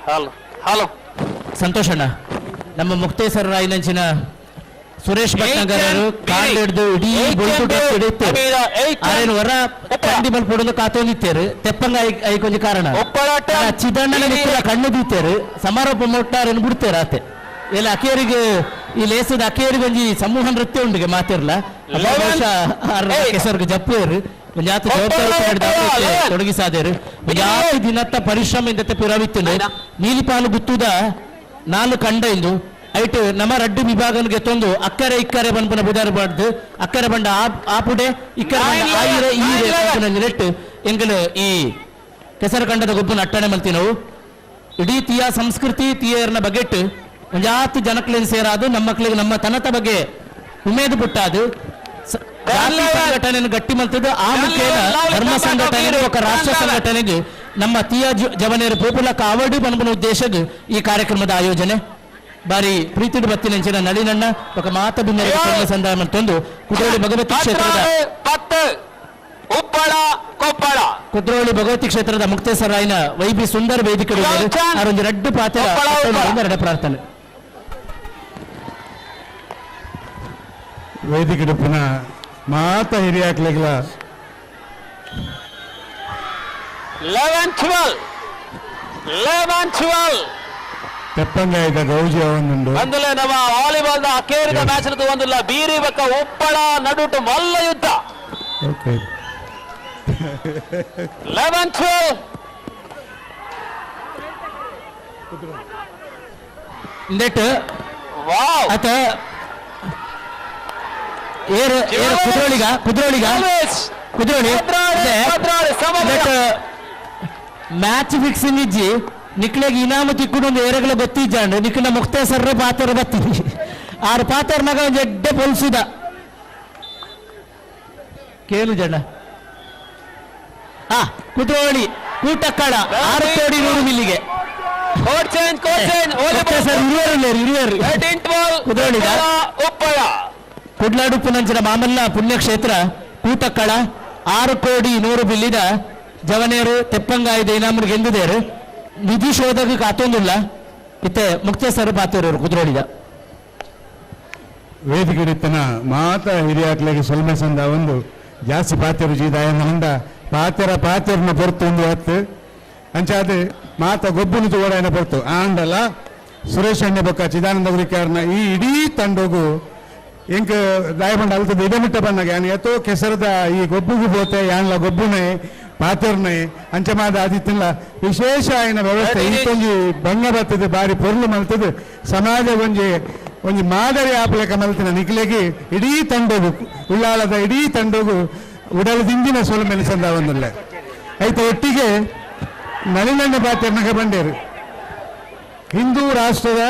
ಹಲೋ ಹಲೋ ಸಂತೋಷ್ ಅಣ್ಣ, ನಮ್ಮ ಮುಕ್ತೇಶ್ವರ ರಾಯನಂಚಿನ ಸುರೇಶ್ ಭಟ್ನಗರರು ಕಾಲ್ ಹಿಡಿದು ಇಡೀ ಆರೇನು ವರ ಕಂಡಿ ಬಲ್ಪೊಡಲು ಕಾತೊಂದಿತ್ತೇರು ತೆಪ್ಪಂಗ ಐಕೊಂಜಿ ಕಾರಣ ಚಿದಣ್ಣನ ಮಿತ್ರ ಕಣ್ಣು ಬೀತೇರು ಸಮಾರೋಪ ಮೊಟ್ಟಾರನ್ನು ಬಿಡ್ತೇರು ಆತೆ ಎಲ್ಲ ಅಕೇರಿಗೆ ಈ ಲೇಸದ ಅಕೇರಿಗೆ ಒಂಜಿ ಸಮೂಹ ನೃತ್ಯ ಉಂಡುಗೆ ಮಾತಿರ್ಲ ಕೆಸರ್ಗೆ ಜಪ್ಪೇರು ಒಂಜಾತ ಜವಾಬ್ದಾರಿ ತೊಡಗಿಸಾದೇರು ಒಂಜಾತಿ ದಿನತ್ತ ಪರಿಶ್ರಮ ಇಂದತ್ತೆ ಪಿರವಿತ್ತುಂಡು ನೀಲಿಪಾಲು ಗುತ್ತುದ 4 ಕಂಡ ಇಂದು ಐಟ್ ನಮ್ಮ ರಡ್ಡು ವಿಭಾಗನಿಗೆ ತೊಂದು ಅಕ್ಕರೆ ಇಕ್ಕರೆ ಬನ್ಪುನ ಬುದಾರ ಬಾಡ್ದು ಅಕ್ಕರೆ ಬಂಡ ಆಪುಡೆ ಇಕ್ಕರೆ ಬಂಡ ಆಯಿರೆ ಈರೆ ನೆಟ್ಟು ಎಂಗಲು ಈ ಕೆಸರು ಕಂಡದ ಗೊಬ್ಬನ ಅಟ್ಟಣೆ ಮಲ್ತಿ ನಾವು ಇಡೀ ತೀಯಾ ಸಂಸ್ಕೃತಿ ತೀಯರ್ನ ಬಗೆಟ್ ಒಂಜಾತಿ ಜನಕ್ಲೇನು ಸೇರಾದು ನಮ್ಮ ಮಕ್ಕಳಿಗೆ ನಮ್ಮ ತನತ ಬಗ್ಗೆ ಉಮೇದು ಪುಟ್ಟಾದು ಜಾತಿ ಸಂಘಟನೆಯನ್ನು ಗಟ್ಟಿ ಮಲ್ತದ್ದು ಆ ಮುಖೇನ ಧರ್ಮ ಸಂಘಟನೆ ఒక ರಾಷ್ಟ್ರ ಸಂಘಟನೆಗೆ ನಮ್ಮ ತೀಯಾ ಜವನೇರು ಪೋಪುಲಕ್ಕ ಅವಡು ಪನ್ಪುನ ಉದ್ದೇಶದ ಈ ಕಾರ್ಯಕ್ರಮದ ಆಯೋಜನೆ ಬಾರಿ ಪ್ರೀತಿಡು ಬತ್ತಿನಂಚಿನ ನಳಿನಣ್ಣ ఒక ಮಾತ ಬಿನ್ನರಿಗೆ ಸಂದಾಯ ಮತ್ತೊಂದು ಕುದ್ರೋಳಿ ಭಗವತಿ ಕ್ಷೇತ್ರದ ಕುದ್ರೋಳಿ ಭಗವತಿ ಕ್ಷೇತ್ರದ ಮುಕ್ತೇಶ್ವರ ರಾಯನ ವೈ ಬಿ ಸುಂದರ್ ವೇದಿಕೆ ಅವರೊಂದು ರಡ್ಡು ಪಾತ್ರ ಎರಡು ಪ್ರಾರ್ಥನೆ ವೇದಿಕೆ ಪುನಃ ಮಾತ ಹಿರಿಯಾಕ್ಲಿಲ್ಲ 11-12 11-12 ತೆಪ್ಪಂಗಾಯದ ಗೌಜಿ ಅವನುಂಡು ಅಂದಲೇ ನಮ್ಮ ವಾಲಿಬಾಲ್ the ಅಕೇರಿದ ಮ್ಯಾಚ್ ಒಂದಿಲ್ಲ ಬೀರಿ ಬಕ್ಕ ಉಪ್ಪಳ ನಡುಟು ಮಲ್ಲ ಯುದ್ಧ. ಓಕೆ 11-12. ಇಂದೆಟ್ ವಾವ್ ಅತ ಏರ್ ಏರ್ ಕುದ್ರೋಳಿಗ ಕುದ್ರೋಳಿಗ ಕುದ್ರೋಳಿ ಮ್ಯಾಚ್ ಫಿಕ್ಸಿಂಗ್ ಇಜ್ಜಿ ನಿಕ್ಲೆಗ್ ಇನಾಮು ತಿಕ್ಕುಡು ಒಂದು ಏರಗಳ ಗೊತ್ತಿಜ್ಜಾಂಡ್ ನಿಕ್ಲ ಮುಕ್ತೇಸರ್ರೆ ಪಾತ್ರ ಬತ್ತಿ ಆರು ಪಾತ್ರನಾಗ ಒಂಜಿ ಎಡ್ಡೆ ಪೊಲ್ಸುದ ಕೇಳು ಜನ ಆ ಕುದ್ರೋಳಿ ಕೂಟಕ್ಕಳ 6 ಕೋಡಿ 100 ಮಿಲ್ಲಿಗೆ ಕೋಟ್ ಚೇಂಜ್ ಕೋಟ್ ಚೇಂಜ್ ಮುಕ್ತೇಸರ್ ಇರುವರು ಇರುವರು 13-12 ಕುದ್ರೋಳಿಗ ಉಪ್ಪಳ ಕುಡ್ಲಾಡುಪ್ಪುನಂಚಿನ ಮಾಮಲ್ಲ ಪುಣ್ಯಕ್ಷೇತ್ರ ಕೂಟಕ್ಕಳ 6 ಕೋಡಿ 100 ಬಿಲ್ಲಿದ ಜವನೇರು ತೆಪ್ಪಂಗಾಯದ ಇನಾಮು ಗೆಂದಿದೇರು ನಿಧಿ ಶೋಧಕ ಕಾತೊಂದಿಲ್ಲ ಇತ್ತೆ ಮುಕ್ತೇಸರ್ ಪಾತೇರು ಕುದ್ರೋಳಿದ ವೇದಿಕೆಡಿತ್ತನ ಮಾತ ಹಿರಿಯಾಕ್ಲೆಗೆ ಸೊಲ್ಮೆ ಸಂದ ಒಂದು ಜಾಸ್ತಿ ಪಾತೆರು ಜೀದಾಯನ ಹೊಂಡ ಪಾತೆರ ಪಾತೆರ್ನ ಪೊರ್ತು ಒಂದು ಹತ್ತು ಅಂಚಾದ ಮಾತ ಗೊಬ್ಬುನು ತೋಡಾಯನ ಪೊರ್ತು ಆಂಡಲ ಸುರೇಶ್ ಅಣ್ಣೆ ಬೊಕ್ಕ ಚಿದಾನಂದ ಗುರಿಕಾರನ ಈ ಇಡೀ ತಂಡೋಗು ಎಂಕ್ ದಾಯಬಂಡ ಅಲ್ತದ ಇಡಮಿಟ್ಟ ಬಣ್ಣಗೆ ಯಾನ್ ಏತೋ ಕೆಸರದ ಈ ಗೊಬ್ಬುಗು ಬೋತೆ ಯಾನ್ಲ ಗೊಬ್ಬುನೆ ಪಾತೆರ್ನೆ ಅಂಚಮಾದ ಆದಿತ್ತಿಲ್ಲ ವಿಶೇಷ ಆಯ್ನ ವ್ಯವಸ್ಥೆ ಈತೊಂಜಿ ಬಂಗ ಬರ್ತದೆ ಬಾರಿ ಪೊರ್ಲು ಮಲ್ತದೆ ಸಮಾಜ ಒಂಜಿ ಒಂಜಿ ಮಾದರಿ ಆಪಲೆಕ ಮಲ್ತಿನ ನಿಕ್ಲೆಗೆ ಇಡೀ ತಂಡೋಗು ಉಳ್ಳಾಲದ ಇಡೀ ತಂಡೋಗು ಉಡಲ್ ದಿಂಜಿನ ಸೊಲು ಸಂದ ಒಂದುಲ್ಲ ಐತ ಒಟ್ಟಿಗೆ ನಳಿನಣ್ಣ ಪಾತೆರ್ನಗ ಬಂಡೇರು ಹಿಂದೂ ರಾಷ್ಟ್ರದ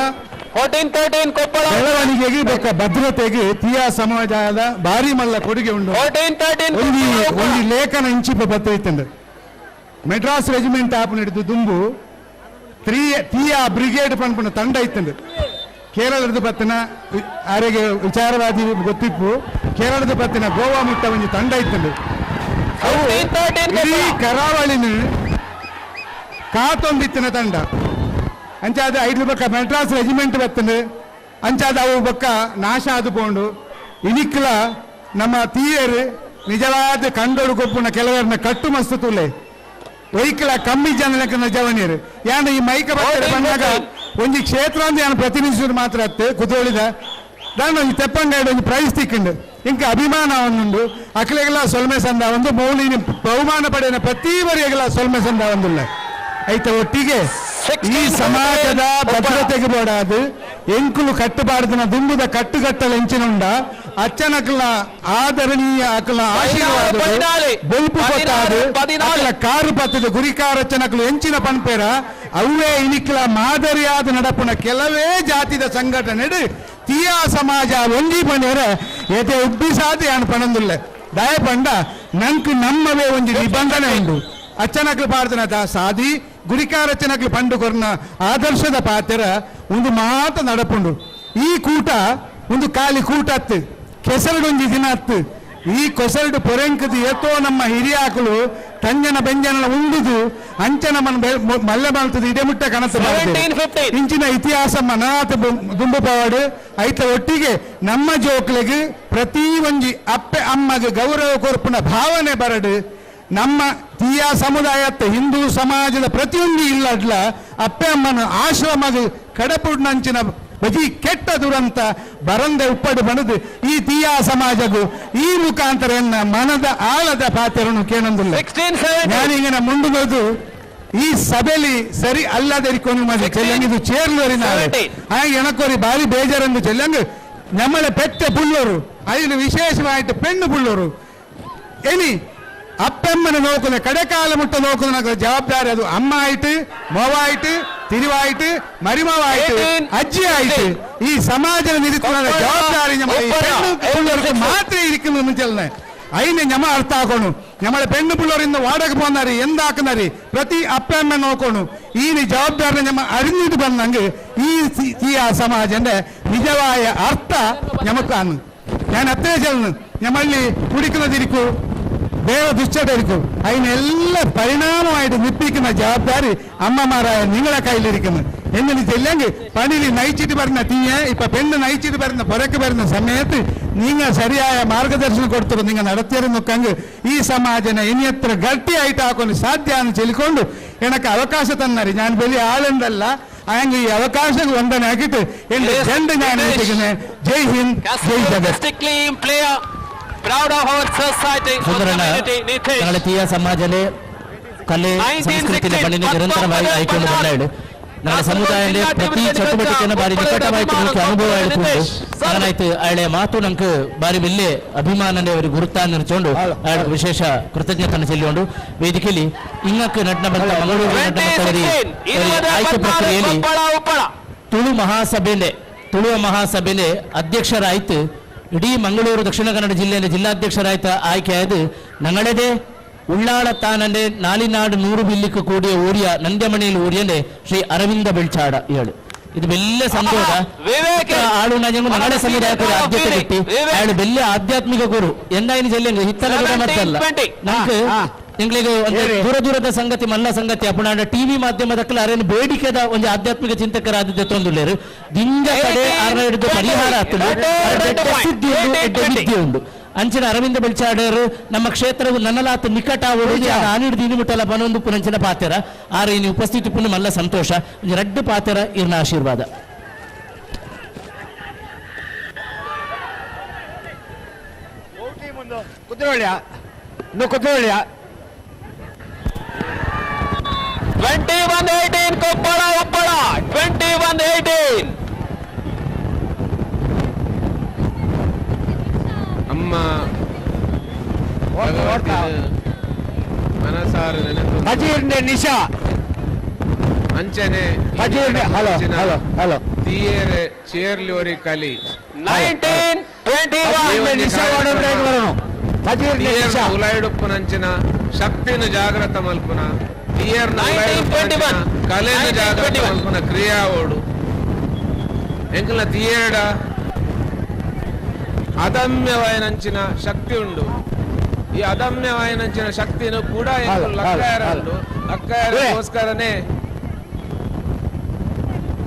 14-13 ಕೊಪ್ಪಳ ಬೆಳವಣಿಗೆಗೆ ಬೊಕ್ಕ ಭದ್ರತೆಗೆ ತಿಯಾ ಸಮಾಜದ ಭಾರಿ ಮಲ್ಲ ಕೊಡುಗೆ ಉಂಡು 14-13 ಒಂಜಿ ಒಂಜಿ ಲೇಖನ ಇಂಚಿಪ ಪತ್ರ ಇತ್ತಂಡು ಮೆಡ್ರಾಸ್ ರೆಜಿಮೆಂಟ್ ಆಪ್ ನಡೆದು ದುಂಬು ತಿಯಾ ಬ್ರಿಗೇಡ್ ಪನ್ಪುನ ತಂಡ ಇತ್ತಂಡು ಕೇರಳದ ಪತ್ತಿನ ಆರೋಗ್ಯ ವಿಚಾರವಾದಿ ಗೊತ್ತಿಪ್ಪು ಕೇರಳದ ಪತ್ತಿನ ಗೋವಾ ಮುಟ್ಟ ಒಂಜಿ ತಂಡ ಇತ್ತಂಡು ಅವು ಇಡೀ ಕರಾವಳಿನ ಕಾತೊಂದಿತ್ತಿನ ತಂಡ ಅಂಚಾದ ಐದು ಬೊಕ್ಕ ಮೆಡ್ರಾಸ್ ರೆಜಿಮೆಂಟ್ ಬತ್ತಂಡು ಅಂಚಾದ ಅವು ಬೊಕ್ಕ ನಾಶ ಆದು ಪೋಂಡು ಇನಿಕ್ಲ ನಮ್ಮ ತೀಯರು ನಿಜವಾದ ಕಂಡೋಡು ಗೊಪ್ಪುನ ಕೆಲವರನ್ನ ಕಟ್ಟು ಮಸ್ತು ತುಲೆ ಒಯ್ಕಲ ಕಮ್ಮಿ ಜನ ಜವನಿಯರು ಯಾನ್ ಈ ಮೈಕ ಬರ್ತಾರೆ ಬಂದಾಗ ಒಂಜಿ ಕ್ಷೇತ್ರ ಅಂದ್ ಯಾನ್ ಪ್ರತಿನಿಧಿಸಿದ್ರು ಮಾತ್ರ ಅತ್ತೆ ಕುದ್ರೋಳಿದ ದಾನ ಒಂಜಿ ತೆಪ್ಪಂಗಾಯ್ಡು ಒಂಜಿ ಪ್ರೈಸ್ ತಿಕ್ಕಂಡು ಇಂಕ ಅಭಿಮಾನ ಒಂದುಂಡು ಅಕ್ಲೆಗೆಲ್ಲ ಸೊಲ್ಮೆ ಸಂದ ಒಂದು ಮೌಲಿನ ಬಹುಮಾನ ಪಡೆಯನ ಪ್ರತಿ ಬರಿಗೆಲ್ಲ ಸೊಲ್ಮೆ ಸಂದ ಒಂದುಲ್ಲ ಐತ ಒಟ್ಟಿಗೆ ಈ ಸಮಾಜದ ಭದ್ರತೆಗೆ ಬೋಡಾದು ಎಂಕುಲು ಕಟ್ಟುಬಾರ್ದನ ದುಂಬುದ ಕಟ್ಟುಗಟ್ಟಲ ಎಂಚಿನುಂಡ ಅಚ್ಚನಕ್ಲ ಆದರಣೀಯ ಅಕ್ಲ ಆಶೀರ್ವಾದ ಬೊಲ್ಪು ಕೊಟ್ಟಾದು ಅಕ್ಲ ಕಾರು ಪತ್ತದ ಗುರಿಕಾರಚ್ಚನಕ್ಲು ಎಂಚಿನ ಪನ್ಪೇರ ಅವೇ ಇನಿಕ್ಲ ಮಾದರಿಯಾದ ನಡಪುನ ಕೆಲವೇ ಜಾತಿದ ಸಂಘಟನೆ ತೀಯಾ ಸಮಾಜ ಒಂಜಿ ಪಣೇರ ಏತೆ ಉಬ್ಬಿಸಾದ ಯಾನ್ ಪಣಂದುಲ್ಲ ದಯಪಂಡ ನಂಕ್ ನಮ್ಮವೇ ಒಂಜಿ ನಿಬಂಧನೆ ಉಂಡು ಅಚ್ಚನಕ್ಲು ಪಾಡ್ದನ ಸಾದಿ ಗುರಿಕಾರಚ್ಚನಕ್ಲು ಪಂಡು ಕೊರ್ನ ಆದರ್ಶದ ಪಾತೆರ ಒಂದು ಮಾತ ನಡಪುಂಡು ಈ ಕೂಟ ಒಂದು ಖಾಲಿ ಕೂಟ ಅತ್ತು ಕೆಸರಡೊಂಜಿ ದಿನ ಅತ್ತು ಈ ಕೊಸರಡು ಪೊರೆಂಕದು ಏತೋ ನಮ್ಮ ಹಿರಿಯಾಕುಲು ತಂಜನ ಬೆಂಜನ ಉಂಡುದು ಅಂಚನ ಮನ್ ಮಲ್ಲೆ ಮಲ್ತದು ಇಡೆ ಮುಟ್ಟ ಕನಸು ಇಂಚಿನ ಇತಿಹಾಸ ಮನಾತ ದುಂಬು ಪವಾಡು ಐತ ಒಟ್ಟಿಗೆ ನಮ್ಮ ಜೋಕ್ಲೆಗ್ ಪ್ರತಿ ಒಂಜಿ ಅಪ್ಪೆ ಅಮ್ಮಗೆ ಗೌರವ ಕೊರ್ಪುನ ಭಾವನೆ ಬರಡು ನಮ್ಮ ತೀಯಾ ಸಮುದಾಯತ್ತ ಹಿಂದೂ ಸಮಾಜದ ಪ್ರತಿಯೊಂದು ಇಲ್ಲಡ್ಲ ಅಪ್ಪೆ ಅಮ್ಮನ ಆಶ್ರಮದ ಕಡಪುಡ್ನಂಚಿನ ಬಜಿ ಕೆಟ್ಟ ದುರಂತ ಬರಂದೆ ಉಪ್ಪಡು ಬಣದು ಈ ತೀಯಾ ಸಮಾಜಗೂ ಈ ಮುಖಾಂತರ ಎನ್ನ ಮನದ ಆಳದ ಪಾತ್ರನು ಕೇನೊಂದಿಲ್ಲ ನಾನೀಗಿನ ಮುಂದುವರೆದು ಈ ಸಭೆಲಿ ಸರಿ ಅಲ್ಲದರಿಕೊನು ಮದೆ ಚೆಲ್ಲಂಗಿದು ಚೇರ್ಲೋರಿ ನಾಳೆ ಹಾಗೆ ಎಣಕೋರಿ ಬಾರಿ ಬೇಜಾರೆಂದು ಚೆಲ್ಲಂಗ್ ನಮ್ಮಳೆ ಪೆತ್ತೆ ಪುಳ್ಳೋರು ಐದು ವಿಶೇಷವಾಯಿತು ಪೆಣ್ಣು ಪುಳ್ಳೋರು ಎನಿ ಅಪ್ಪಮ್ಮನ ನೋಕುನ ಕಡೆಕಾಲ ಮುಟ್ಟ ನೋಕುನ ಜವಾಬ್ದಾರಿ ಅದು ಅಮ್ಮ ಆಯ್ತು ಮೊವ ಆಯ್ತು ತಿರುವಾಯ್ತು ಮರಿಮವಾಯ್ತು ಅಜ್ಜಿ ಆಯ್ತು ಈ ಸಮಾಜದ ನಿಧಿക്കുന്ന ಜವಾಬ್ದಾರಿ ಮಾತ್ರ ಇರಿക്കുന്ന ಮುಂಚೆಲ್ನೆ ಐನೆ ഞമ്മ ಅರ್ಥ ಆಕೋಣು ഞമ്മളെ പെണ്ണു പിള്ളേർ ഇന്ന് വാടക പോന്നാരി എന്താക്കുന്നാരി പ്രതി അപ്പ അമ്മ നോക്കണു ഈ ജവാബ്ദാരി ഞമ്മ അറിഞ്ഞിട്ട് വന്നെങ്കിൽ ഈ ആ സമാജന്റെ നിജമായ അർത്ഥ ഞമ്മക്കാണ്. ഞാൻ അത്രേ ചെല്ലുന്നു. ഞമ്മളി കുടിക്കുന്നതിരിക്കൂ വേറെ ദുശ്ചടായിരിക്കും അതിനെല്ലാം പരിണാമമായിട്ട് നിപ്പിക്കുന്ന ജവാബ്ദാരി അമ്മമാരായ നിങ്ങളെ കയ്യിലിരിക്കുന്നു. എന്നിട്ട് ചെല്ലെങ്കിൽ പണിയിൽ നയിച്ചിട്ട് വരുന്ന തീയെ ഇപ്പൊ പെണ്ണ് നയിച്ചിട്ട് വരുന്ന പുരക്ക് വരുന്ന സമയത്ത് നിങ്ങൾ ശരിയായ മാർഗദർശനം കൊടുത്തു നിങ്ങൾ നടത്തിയിരുന്നൊക്കെങ്കിൽ ഈ സമാജനെ ഇനി എത്ര ഗട്ടിയായിട്ടാക്കാൻ സാധ്യമാണെന്ന് ചൊല്ലിക്കൊണ്ട് എനക്ക് അവകാശം തന്നാരി. ഞാൻ വലിയ ആളുണ്ടല്ല, അയെങ്കിൽ ഈ അവകാശം വന്ദനാക്കിയിട്ട് എന്റെ ജെണ്ട് ഞാൻ ഏൽപ്പിക്കുന്നത്. ജയ് ഹിന്ദ്, ജയ് ജഗത്. Proud of our society, our ಸುಂದರಣ್ಣ community, Nitesh. ഞങ്ങളെ തീയ ಸಮಾಜಲೆ ಕಲೆ ಸಂಸ್ಕೃತಿಯ ಬಣ್ಣಿನ ನಿರಂತರವಾಗಿ ಆಯ್ಕೊಂಡು ಬಂದಾಳು ನಮ್ಮ ಸಮುದಾಯದಲ್ಲಿ ಪ್ರತಿ ಚಟುವಟಿಕೆಯನ್ನು ಬಾರಿ ನಿಕಟವಾಗಿ ನಮ್ಗೆ ಅನುಭವ ಆಯ್ಕೊಂಡು ಹಾಗಾಯ್ತು ಆಳೆ ಮಾತು ನಂಗೆ ಬಾರಿ ಬೆಲ್ಲೆ ಅಭಿಮಾನನೆ ಅವರಿಗೆ ಗುರುತಾ ನಿಲ್ಚೊಂಡು ಆಳ್ ವಿಶೇಷ ಕೃತಜ್ಞತನ ಚೆಲ್ಲಿಕೊಂಡು ವೇದಿಕೆಯಲ್ಲಿ ಇಂಗಕ್ಕೆ ನಟನ ಬಂದ ಮಂಗಳೂರು ನಟನ ಬಂತವರಿ ಆಯ್ಕೆ ಪ್ರಕ್ರಿಯೆಯಲ್ಲಿ ತುಳು ಮಹಾಸಭೆಲೆ ತುಳುವ ಮಹಾಸಭೆಲೆ ಅಧ್ಯಕ್ಷರಾಯ್ತು ಇಡೀ ಮಂಗಳೂರು ದಕ್ಷಿಣ ಕನ್ನಡ ಜಿಲ್ಲೆಯಲ್ಲಿ ಜಿಲ್ಲಾಧ್ಯಕ್ಷರಾಯ್ತ ಆಯ್ಕೆಯಾದ ನಂಗಳದೇ ಉಳ್ಳಾಳ ತಾನಂದೆ ನಾಲಿನಾಡು ನೂರು ಬಿಲ್ಲಿಕ್ಕು ಕೂಡಿಯ ಊರಿಯ ನಂದ್ಯಮಣಿಯಲ್ಲಿ ಊರಿಯಂದೆ ಶ್ರೀ ಅರವಿಂದ ಬೆಳ್ಚಾಡ ಏಳು ಇದು ಬೆಲ್ಲೆ ಸಂತೋಷ ಆಳು ನಂಜಂಗು ಮಂಗಳ ಸಮುದಾಯಕ್ಕೆ ಆದ್ಯತೆ ಬಿಟ್ಟು ಆಳು ಬೆಲ್ಲೆ ಆಧ್ಯಾತ್ಮಿಕ ಗುರು ಎಂದಾಯಿನ ಜಿಲ್ಲೆ ಹಿತ್ತಲ ಕೂಡ ಮತ್ತಲ್ಲ ನಂಗೆ ಎಂಗ್ಲಿಗೆ ಒಂದು ದೂರ ದೂರದ ಸಂಗತಿ ಮಲ್ಲ ಸಂಗತಿ ಅಪುಣಾಂಡ ಟಿವಿ ಮಾಧ್ಯಮದಕ್ಕಲ ಅರೇನು ಬೇಡಿಕೆದ ಒಂದು ಆಧ್ಯಾತ್ಮಿಕ ಚಿಂತಕರಾದದ್ದು ತೊಂದುಳ್ಳೇರು ದಿಂಗ ಕಡೆ ಆರ್ನ ಹಿಡಿದು ಪರಿಹಾರ ಆಗ್ತದೆ ಸಿದ್ಧಿ ಉಂಡು ಎಡ್ಡೆ ವಿದ್ಯೆ ಉಂಡು ಅಂಚಿನ ಅರವಿಂದ ಬೆಳ್ಚಾಡರು ನಮ್ಮ ಕ್ಷೇತ್ರವು ನನ್ನಲಾತ ನಿಕಟ ಆನಿಡ್ ದಿನ ಮುಟ್ಟಲ ಬನೊಂದು ಪುನಂಚಿನ ಪಾತೆರ ಆರ ಇನಿ ಉಪಸ್ಥಿತಿ ಪುಣ್ಯ ಮಲ್ಲ ಸಂತೋಷ ಒಂಜಿ ರಡ್ಡು ಪಾತೆರ ಇರ್ನ ಆಶೀರ್ವಾದ. ಕುದ್ರೋಳಿಯ ಕುದ್ರೋಳಿಯ 21-18 ಕೊಪ್ಪಳ ಉಪ್ಪಳ 21-18. ಅಮ್ಮ ಮನಸಾರ ನೆನೆದು ಹಜೀರ್ನೆ ನಿಶಾ ಅಂಚನೆ ಹಜೀರ್ನೆ ಹಲೋ ಹಲೋ ಹಲೋ ತೀಯರೆ ಚೇರ್ಲಿ ಒರಿ ಕಲಿ 19-21 ನಿಶಾ ಬರೋಣ ಹಜೀರ್ನೆ ನಿಶಾ ಉಲಾಯಿಡುಪ್ಪುನಂಚಿನ ಶಕ್ತಿನ ಜಾಗ್ರತ ಮಲ್ಪುನ ತೀಯರ್ನ ಕಲೆನ ಜಾಗ್ರತ ಮಲ್ಪುನ ಕ್ರಿಯಾ ಓಡು ಎಂಕಲ್ನ ತೀಯೇಡ ಅದಮ್ಯವಾಯನಂಚಿನ ಶಕ್ತಿ ಉಂಡು. ಈ ಅದಮ್ಯವಾಯನಂಚಿನ ಶಕ್ತಿನೂ ಕೂಡ ಲಕ್ಕಾಯರ ಉಂಡು. ಲಕ್ಕಾಯರಗೋಸ್ಕರನೇ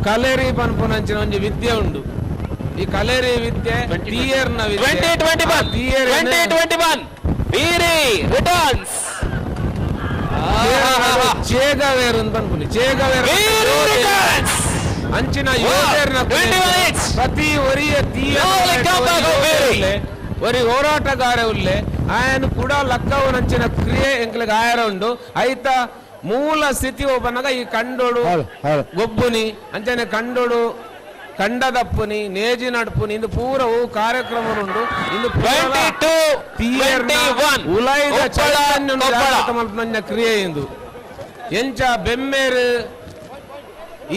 ಕಲೇರಿ ಪನ್ಪುನಂಚಿನ ಒಂಜಿ ವಿದ್ಯೆ ಉಂಡು. ಈ ಕಲೇರಿ ವಿದ್ಯೆ ತೀಯರ್ನ ವಿದ್ಯೆ 20-21 ಬೀರಿ ರಿಟರ್ನ್ಸ್ ಚೇಗವೇರು ಅಂತ ಪನ್ಪುನಿ ಚೇಗವೇರು ಅಂಚಿನ ಯೋಧರ್ನ ಪ್ರತಿ ಒರಿಯ ತೀಯ ಒರಿ ಹೋರಾಟಗಾರ ಉಲ್ಲೆ ಆಯನು ಕೂಡ ಲಕ್ಕವನಂಚಿನ ಕ್ರಿಯೆ ಎಂಕ್ಲಿಗೆ ಆಯರ ಉಂಡು. ಐತ ಮೂಲ ಸ್ಥಿತಿ ಒಬ್ಬನಾಗ ಈ ಕಂಡೋಡು ಗೊಬ್ಬುನಿ ಅಂಚನೆ ಕಂಡೋಡು ಕಂಡದಪ್ಪುನಿ ನೇಜಿ ನಡ್ಪುನಿ ಇಂದು ಪೂರವು ಕಾರ್ಯಕ್ರಮ ಉಂಡು. ಇಂದು ಉಲೈದ ಚೈತನ್ಯ ಕ್ರಿಯೆ ಇಂದು ಎಂಚ ಬೆಮ್ಮೇರು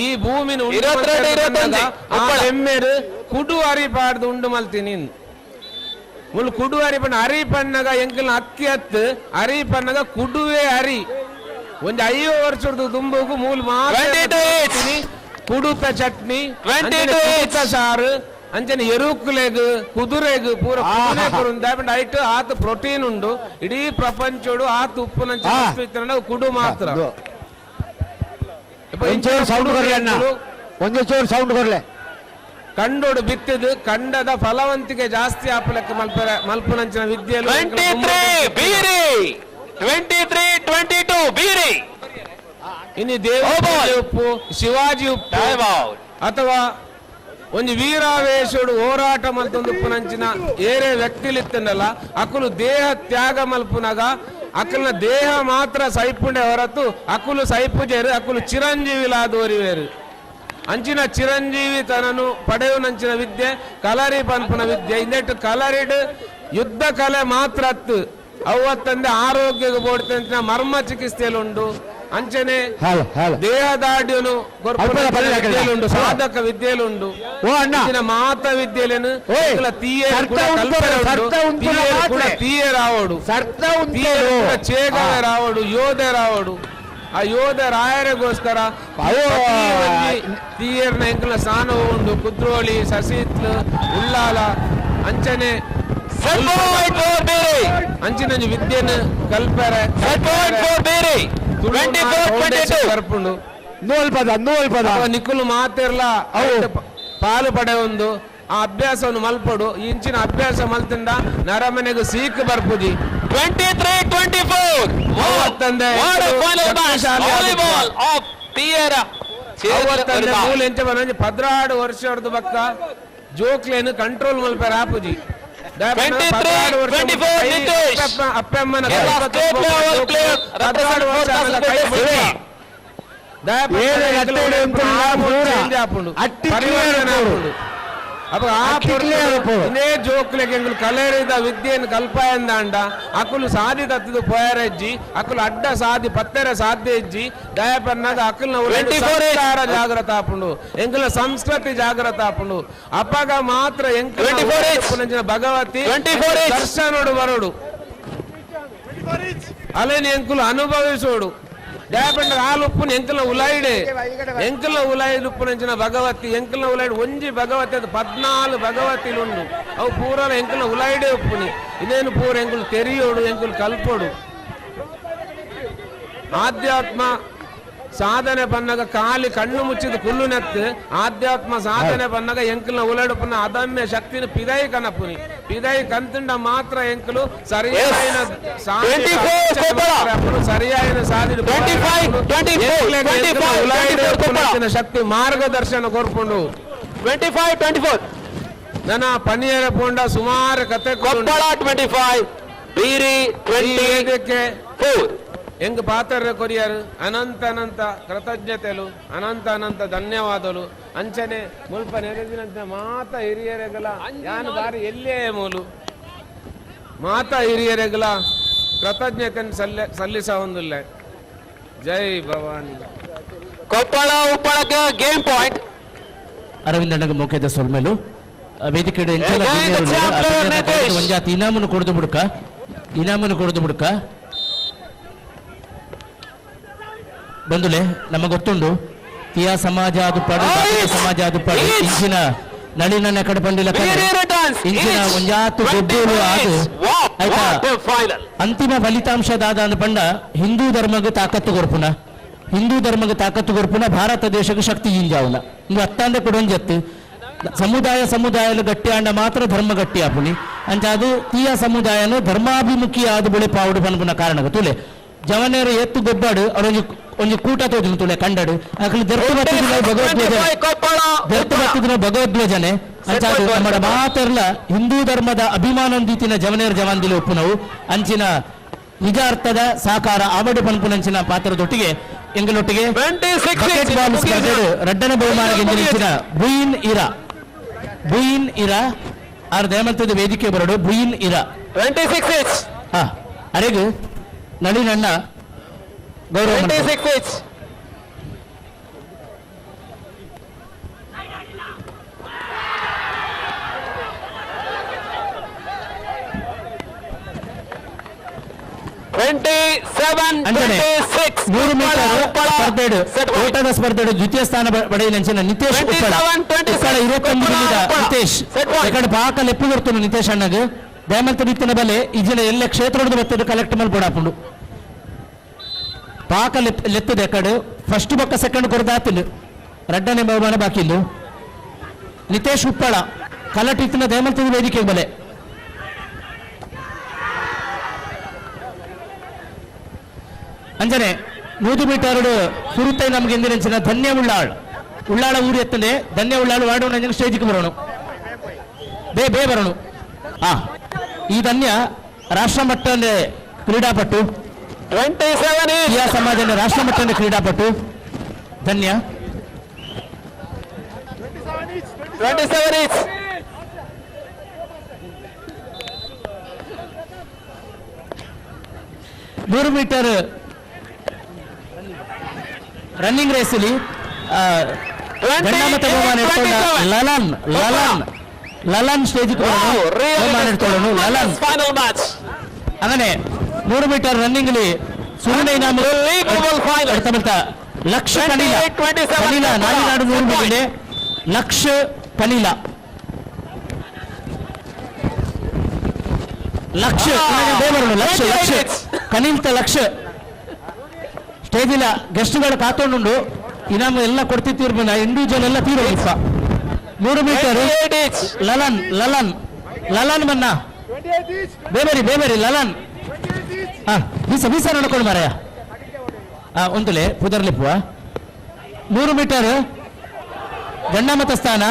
ಈ ಭೂಮಿನ ಬೆಮ್ಮೇರು ಕುಡು ಅರಿಪಾಡ್ದು ಉಂಡು ಮಲ್ತೀನಿ ಮುಳ್ಳು ಕುಡು ಅರಿಪಣ್ಣ ಅರಿಪಣ್ಣಗ ಎಂಕಲ್ನ ಅಕ್ಕಿ ಹತ್ತು ಅರಿಪಣ್ಣಗ ಕುಡುವೆ ಅರಿ ಒಂದು 50 ವರ್ಷದ ದುಂಬುಗು ಮೂಲ ಮಾತ್ರ ಕುಡುತ ಚಟ್ನಿ ಕುಡುತ ಸಾರು ಅಂಚನೆ ಎರುಕುಲೆಗ್ ಕುದುರೆಗ್ ಪೂರ ಐಟ್ ಆತ ಪ್ರೋಟೀನ್ ಉಂಡು. ಇಡೀ ಪ್ರಪಂಚೋಡು ಆತ ಉಪ್ಪುನಂಚ ಕುಡು ಮಾತ್ರ. ಒಂದೇ ಚೂರು ಸೌಂಡ್ ಕೊರ್ಲೆ ಕಂಡೋಡು ಬಿತ್ತಿದ್ದು ಕಂಡದ ಫಲವಂತಿಕೆ ಜಾಸ್ತಿ ಆಪಲಕ್ಕ ಮಲ್ಪುನಂಚಿನ ವಿದ್ಯೆ 23 23-22 ಬೀರಿ ಇನ್ನು ದೇವ ಉಪ್ಪು ಶಿವಾಜಿ ಉಪ್ಪು ಅಥವಾ ಒಂದು ವೀರಾವೇಶೋಡು ಹೋರಾಟ ಮಲ್ತೊಂದು ಉಪ್ಪುನಂಚಿನ ಏರೇ ವ್ಯಕ್ತಿಲಿತ್ತನಲ್ಲ ಅಕುಲು ದೇಹ ತ್ಯಾಗ ಮಲ್ಪುನಗ ಅಕಲ್ನ ದೇಹ ಮಾತ್ರ ಸೈಪುಂಡೆ ಹೊರತು ಅಕುಲು ಸೈಪುಜೇರು ಅಕುಲು ಚಿರಂಜೀವಿಲಾದೋರಿವೇರು. ಅಂಚಿನ ಚಿರಂಜೀವಿ ತನನು ಪಡೆಯುವನಂಚಿನ ವಿದ್ಯೆ ಕಲರಿ ಪನ್ಪುನ ವಿದ್ಯೆ. ಇಂದೆಟ್ಟು ಕಲರಿಡ್ ಯುದ್ಧ ಕಲೆ ಮಾತ್ರ ಅತ್ತು ಅವತ್ತಂದೆ ಆರೋಗ್ಯಕ್ಕೆ ಬೋಡ್ತಂಚಿನ ಮರ್ಮ ಚಿಕಿತ್ಸೆಯಲ್ಲುಂಡು. ಅಂಚನೆ ದೇಹದಾಢ್ಯನು ವಿದ್ಯೆಲುಂಡು, ಸಾಧಕ ವಿದ್ಯೆಲುಂಡು, ಮಾತ ವಿದ್ಯೆಲೇನು ತೀಯೇ ರಾವಡು ಚೇಗವೆ ರಾವಡು ಯೋಧೆ ರಾವಡು. ಆ ಯೋಧ ರಾಯರಿಗೋಸ್ಕರ ತೀಯರ್ನ ಎಂಕಲ್ನ ಸ್ಥಾನ ಉಂಡು. ಕುದ್ರೋಳಿ ಸಸಿತ್ಲು ಉಳ್ಳಾಲ ಅಂಚನೆ ಅಂಚಿನ ವಿದ್ಯೆಯನ್ನು ಕಲ್ಪರೆ ಬರ್ಪುಂಡು ನಿಕ್ಕುಲು ಮಾತಿರ್ಲ ಪಾಲು ಪಡೆಯೊಂದು ಆ ಅಭ್ಯಾಸವನ್ನು ಮಲ್ಪಡು. ಇಂಚಿನ ಅಭ್ಯಾಸ ಮಲ್ತಿಂದ ನರಮನೆಗೆ ಸೀಕ್ ಬರ್ಪುಜಿ. 23-24 ಮೂಲ ಎಂಚ ಬರ 16 ವರ್ಷದ ಬಕ್ಕ ಜೋಕ್ಲೇನು ಕಂಟ್ರೋಲ್ ಮಲ್ಪೆರ ಆಪುಜಿ. 23-24 Nitesh. ಅಪ್ಪಮ್ಮನ Kerala state level player represent for Kasaragod ಇದೇ ಜೋಕ್ಲೆಗೆ ಎಂಗುಲು ಕಲೇರಿದ ವಿದ್ಯೆಯನ್ನು ಕಲ್ಪಾಯಂದಾಂಡ ಅಕುಲು ಸಾದಿ ತತ್ತದು ಪೋಯರಜ್ಜಿ ಅಕುಲು ಅಡ್ಡ ಸಾದಿ ಪತ್ತೆರ ಸಾಧ್ಯ ಇಜ್ಜಿ ದಯಪನ್ನಾಗ ಅಕುಲ್ನ ಸಂಸ್ಕಾರ ಜಾಗ್ರತ ಆಪುಂಡು ಎಂಕುಲ ಸಂಸ್ಕೃತಿ ಜಾಗ್ರತ ಆಪುಂಡು ಅಪಗ ಮಾತ್ರ ಎಂಕುಲ ಭಗವತಿ ದರ್ಶನೋಡು ಬರೋಡು ಅಲೇನಿ ಎಂಕುಲು ಅನುಭವಿಸೋಡು ದಯಪಂಡ ಹಾಲು ಉಪ್ಪುನ ಎಂಕಲ್ನ ಉಲಾಯಿಡೆ ಎಂಕಲ್ನ ಉಲಾಯಿಡ್ ಉಪ್ಪುನಂಚಿನ ಭಗವತಿ ಎಂಕಲ್ನ ಉಲಾಯಿಡ್ ಒಂಜಿ ಭಗವತಿ ಅದು 14 ಭಗವತಿಲು ಉಂಡು ಅವು ಪೂರಲ ಎಂಕಲ್ನ ಉಲಾಯಿಡೆ ಉಪ್ಪುನಿ ಇದೇನು ಪೂರ ಎಂಕುಲು ತೆರಿಯೋಡು ಎಂಕುಲು ಕಲ್ಪೋಡು ಆಧ್ಯಾತ್ಮ ಸಾಧನೆ ಪನ್ನಗ ಖಾಲಿ ಕಣ್ಣು ಮುಚ್ಚಿದ ಕುಲ್ಲು ನೆತ್ತು ಆಧ್ಯಾತ್ಮ ಸಾಧನೆ ಪನ್ನಗ ಎಂಕಲ್ನ ಉಲಾಡುಪುನ ಅದಮ್ಯ ಶಕ್ತಿನ ಪಿದೈ ಕನಪುನಿ ಪಿದೈ ಕಂತುಂಡ ಮಾತ್ರ ಎಂಕಲು ಸರಿಯಾದ ಸರಿಯಾದ ಸಾಧನೆ ಶಕ್ತಿ ಮಾರ್ಗದರ್ಶನ ಕೊರ್ಪುಂಡು 25-24 ನನ್ನ ಪನಿಯರ ಪೋಂಡ ಸುಮಾರು ಕತೆ ಕೊಪ್ಪಳ 25 ಬೀರಿ 24 ಎಂಗ್ ಪಾತ್ರ ಕೊರಿಯರು ಅನಂತ ಅನಂತ ಕೃತಜ್ಞತೆಲು ಅನಂತ ಅನಂತ ಧನ್ಯವಾದಲು ಅಂಚನೆ ಮುಲ್ಪ ನೆರೆದಿನಂತ ಮಾತ ಹಿರಿಯರೆಗಲ ಯಾನು ಬಾರಿ ಎಲ್ಲೇ ಮೂಲು ಮಾತಾ ಹಿರಿಯರೆಗಲ ಕೃತಜ್ಞತೆಯನ್ನು ಸಲ್ಲಿಸ ಹೊಂದಿಲ್ಲ. ಜೈ ಭವಾನಿ. ಕೊಪ್ಪಳ ಉಪ್ಪಳಕ್ಕೆ ಗೇಮ್ ಪಾಯಿಂಟ್. ಅರವಿಂದ ಅಣ್ಣಗ ಮೊಕೆದ ಸೊಲ್ಮೆಲು ವೇದಿಕೆ ಒಂಜಾತಿ ಇನಾಮನ್ನು ಕೊಡದು ಬುಡ್ಕ ಇನಾಮನ್ನು ಕೊಡದು ಬುಡ್ಕ ಬಂಧುಲೆ ನಮಗೆ ಗೊತ್ತುಂಡು ತಿಯಾ ಸಮಾಜ ಅದು ಪಡು ಸಮಾಜ ಅದು ಪಡು ಇಂಚಿನ ನಳಿನ ಕಡೆ ಬಂದಿಲ್ಲ ಇಂಚಿನ ಒಂಜಾತು ಗೊಬ್ಬರು ಅದು ಆಯ್ತಾ. ಅಂತಿಮ ಫಲಿತಾಂಶ ದಾದ ಅಂದ ಪಂಡ ಹಿಂದೂ ಧರ್ಮಕ್ಕೆ ತಾಕತ್ತು ಕೊರ್ಪುನ ಹಿಂದೂ ಧರ್ಮಕ್ಕೆ ತಾಕತ್ತು ಕೊರ್ಪುನ ಭಾರತ ದೇಶಕ್ಕೆ ಶಕ್ತಿ ಜಿಂಜಾವುನ ಇಂದು ಅತ್ತಾಂದೆ ಕೊಡೊಂಜತ್ತು ಸಮುದಾಯ ಸಮುದಾಯ ಗಟ್ಟಿ ಆಂಡ ಮಾತ್ರ ಧರ್ಮ ಗಟ್ಟಿ ಆಪುಣಿ ಅಂಚ ಅದು ತೀಯ ಸಮುದಾಯನು ಧರ್ಮಾಭಿಮುಖಿ ಆದ ಬುಳೆ ಪಾವುಡು ಪನ್ಪುನ ಕಾರಣ ತುಲೆ ಜವನೇರು ಎತ್ತು ಗೊಬ್ಬಾಡು ಅವರೊಂಜಿ ಒಂಜಿ ಕೂಟ ತೋಜುನು ತುಲೆ ಕಂಡಡು ಅಕಲು ದರ್ತು ಬತ್ತಿದಿನ ಭಗವದ್ವಜನೆ ದರ್ತು ಬತ್ತಿದಿನ ಭಗವದ್ವಜನೆ ಅಂಚ ಅದು ನಮ್ಮ ಮಾತೆರ್ಲ ಹಿಂದೂ ಧರ್ಮದ ಅಭಿಮಾನೊಂದಿತಿನ ಜವನೇರು ಜವಾಂದಿಲಿ ಒಪ್ಪುನವು ಅಂಚಿನ ನಿಜ ಅರ್ಥದ ಸಾಕಾರ ಆವಡು ಪನ್ಪುನಂಚಿನ ಪಾತ್ರದೊಟ್ಟಿಗೆ ಎಂಗಳೊಟ್ಟಿಗೆ ಬಾಲ್ ಸ್ಪರ್ಧೆಡು ರಡ್ಡನ ಬಹುಮಾನ ಗೆಂದಿನ ಬುಯಿನ್ ಇರಾ ಬುಯಿನ್ ಇರಾ ಆರ್ ದಯಮಂತದ ವೇದಿಕೆ ಬರಡು ಬುಯಿನ್ ಇರಾ 26 ಹಾ ಅರೆಗು ನಳಿನಣ್ಣ ಗೌರವ 26 100 ಮೀಟರ್ ಸ್ಪರ್ಧೆಡು ಓಟದ ಸ್ಪರ್ಧೆಡು ದ್ವಿತೀಯ ಸ್ಥಾನ ಪಡೆಯಿನ ನಿತೇಶ್ ಉಪ್ಪಳ 21 ನಿತೇಶ್ ಎಕಡೆ ಪಾಕ ಲೆಪ್ಪು ಬರ್ತುಂಡು ನಿತೇಶ್ ಅಣ್ಣಗ್ ದಯಮಲ್ತ ನಿತ್ತಿನ ಬಲೆ ಇಜಿನ ಎಲ್ಲ ಕ್ಷೇತ್ರದ ಬತ್ತದ ಕಲೆಕ್ಟ್ ಮಲ್ ಬೋಡಾಪುಂಡು ಪಾಕ ಲೆತ್ತದ ಎಕಡೆ ಫಸ್ಟ್ ಬೊಕ್ಕ ಸೆಕೆಂಡ್ ಕೊರದಾತಿಲ್ ರಡ್ಡನೆ ಬಹುಮಾನ ಬಾಕಿ ಇಲ್ಲ ನಿತೇಶ್ ಉಪ್ಪಳ ಕಲಟ್ ಇತ್ತಿನ ದಯಮಲ್ತದ ವೇದಿಕೆ ಬಲೆ ಅಂಜನೆ 100 ಮೀಟರ್ ಸುರುತ್ತೈ ನಮಗೆ ಎಂದಿನ ಧನ್ಯ ಉಳ್ಳಾಳ್ ಉಳ್ಳಾಳ ಊರು ಎತ್ತಂದೆ ಧನ್ಯ ಉಳ್ಳಾಳು ವಾಡೋಣ ಅಂಜನೆ ಸ್ಟೇಜಿಗೆ ಬರೋಣ ಬೇ ಬೇ ಬರೋಣ ಆ ಈ ಧನ್ಯ ರಾಷ್ಟ್ರಮಟ್ಟದ ಕ್ರೀಡಾಪಟು 27 ಕ್ರೀಡಾ ಸಮಾಜದ ರಾಷ್ಟ್ರಮಟ್ಟದ ಕ್ರೀಡಾಪಟು ಧನ್ಯ 27 100 ಮೀಟರ್ ರನ್ನಿಂಗ್ ರೇಸ್ ಅಲ್ಲಿ ಗಂಡಮತ ಬಹುಮಾನ ಇಟ್ಕೊಂಡ ಲಲನ್ ಲಲನ್ ಲಲನ್ ಸ್ಟೇಜ್ ಬಹುಮಾನ ಇಟ್ಕೊಳ್ಳೋನು ಲಲನ್ ಫೈನಲ್ ಮ್ಯಾಚ್ അങ്ങനെ 100 ಮೀಟರ್ ರನ್ನಿಂಗ್ ಅಲ್ಲಿ ಸುವರ್ಣ ಇನಾಮ ಲಕ್ಷ ಕನಿಲ ಕನಿಲ ನಾಡಿನಾಡು 100 ಮೀಟರ್ ಲಕ್ಷ ಕನಿಲ ಲಕ್ಷ ಲಕ್ಷ ಲಕ್ಷ ಕನಿಲ್ತ ಲಕ್ಷ ಸ್ಟೇಜಿಲ ಗೆಸ್ಟ್ಗಳು ಕಾತೊಂಡುಂಡು ಇನಾಮ ಎಲ್ಲ ಕೊಡ್ತಿರ್ತೀರ್ಬ ಇಂಡಿವಿಜುವಲ್ ಎಲ್ಲ ತೀರೋಗಿಪ್ಪ 100 ಮೀಟರ್ ಲಲನ್ ಲಲನ್ ಲಲನ್ ಬನ್ನ ಬೇಬರಿ ಬೇಬರಿ ಲಲನ್ ಹಾ ಬೀಸ ಬೀಸ ನಡ್ಕೊಂಡು ಮಾರಾಯ ಹಾ ಒಂದುಲೆ ಪುದರ್ಲಿಪ್ಪುವ 100 ಮೀಟರ್ ಗಂಡಮತ ಸ್ಥಾನ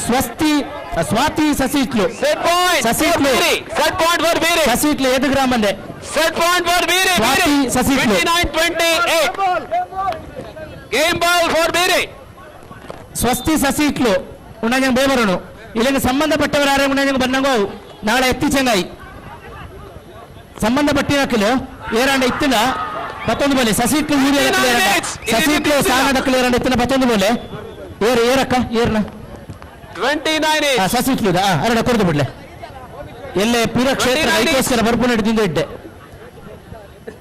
ಸ್ವಸ್ತಿ Swathi Sasitlu. Set point Sasitlu. Set point for Beeri. Sasitlu ಏದು ಗ್ರಾಮಂದೆ? Set point for Beeri. Swathi Sasitlu. 29-28. Game ball for Beeri. Swasti Sasitlu ಉಣ್ಣಂಗೆ ಬೇಬರನು ಇಲ್ಲಿಗೆ ಸಂಬಂಧಪಟ್ಟವರು ಯಾರೇ ಉಣ್ಣಂಗೆ ಬಂದಂಗೋ ನಾಳೆ ಎತ್ತಿಚಂಗಾಯಿ ಸಂಬಂಧಪಟ್ಟಿನಕ್ಕಲು ಏರಾಂಡ ಇತ್ತಿನ ಪತ್ತೊಂದು ಬೋಲೆ ಸಸಿಟ್ಲು ಸಸಿಟ್ಲು ಸ್ಥಾನದ ಏರಾಂಡ ಇತ್ತಿನ ಪತ್ತೊಂದು ಬೋಲೆ ಏರು ಏರಕ್ಕ ಏರ್ನ 29. ಸಸಿಟ್ಲು ಅರಡ ಕೊಡ್ದು ಬಿಡ್ಲೆ ಎಲ್ಲೇ ಪೀರ ಕ್ಷೇತ್ರ ಐಕೋಸ್ಕರ ಬರ್ಪು ನಡೆದಿಂದ ಇಡ್ಡೆ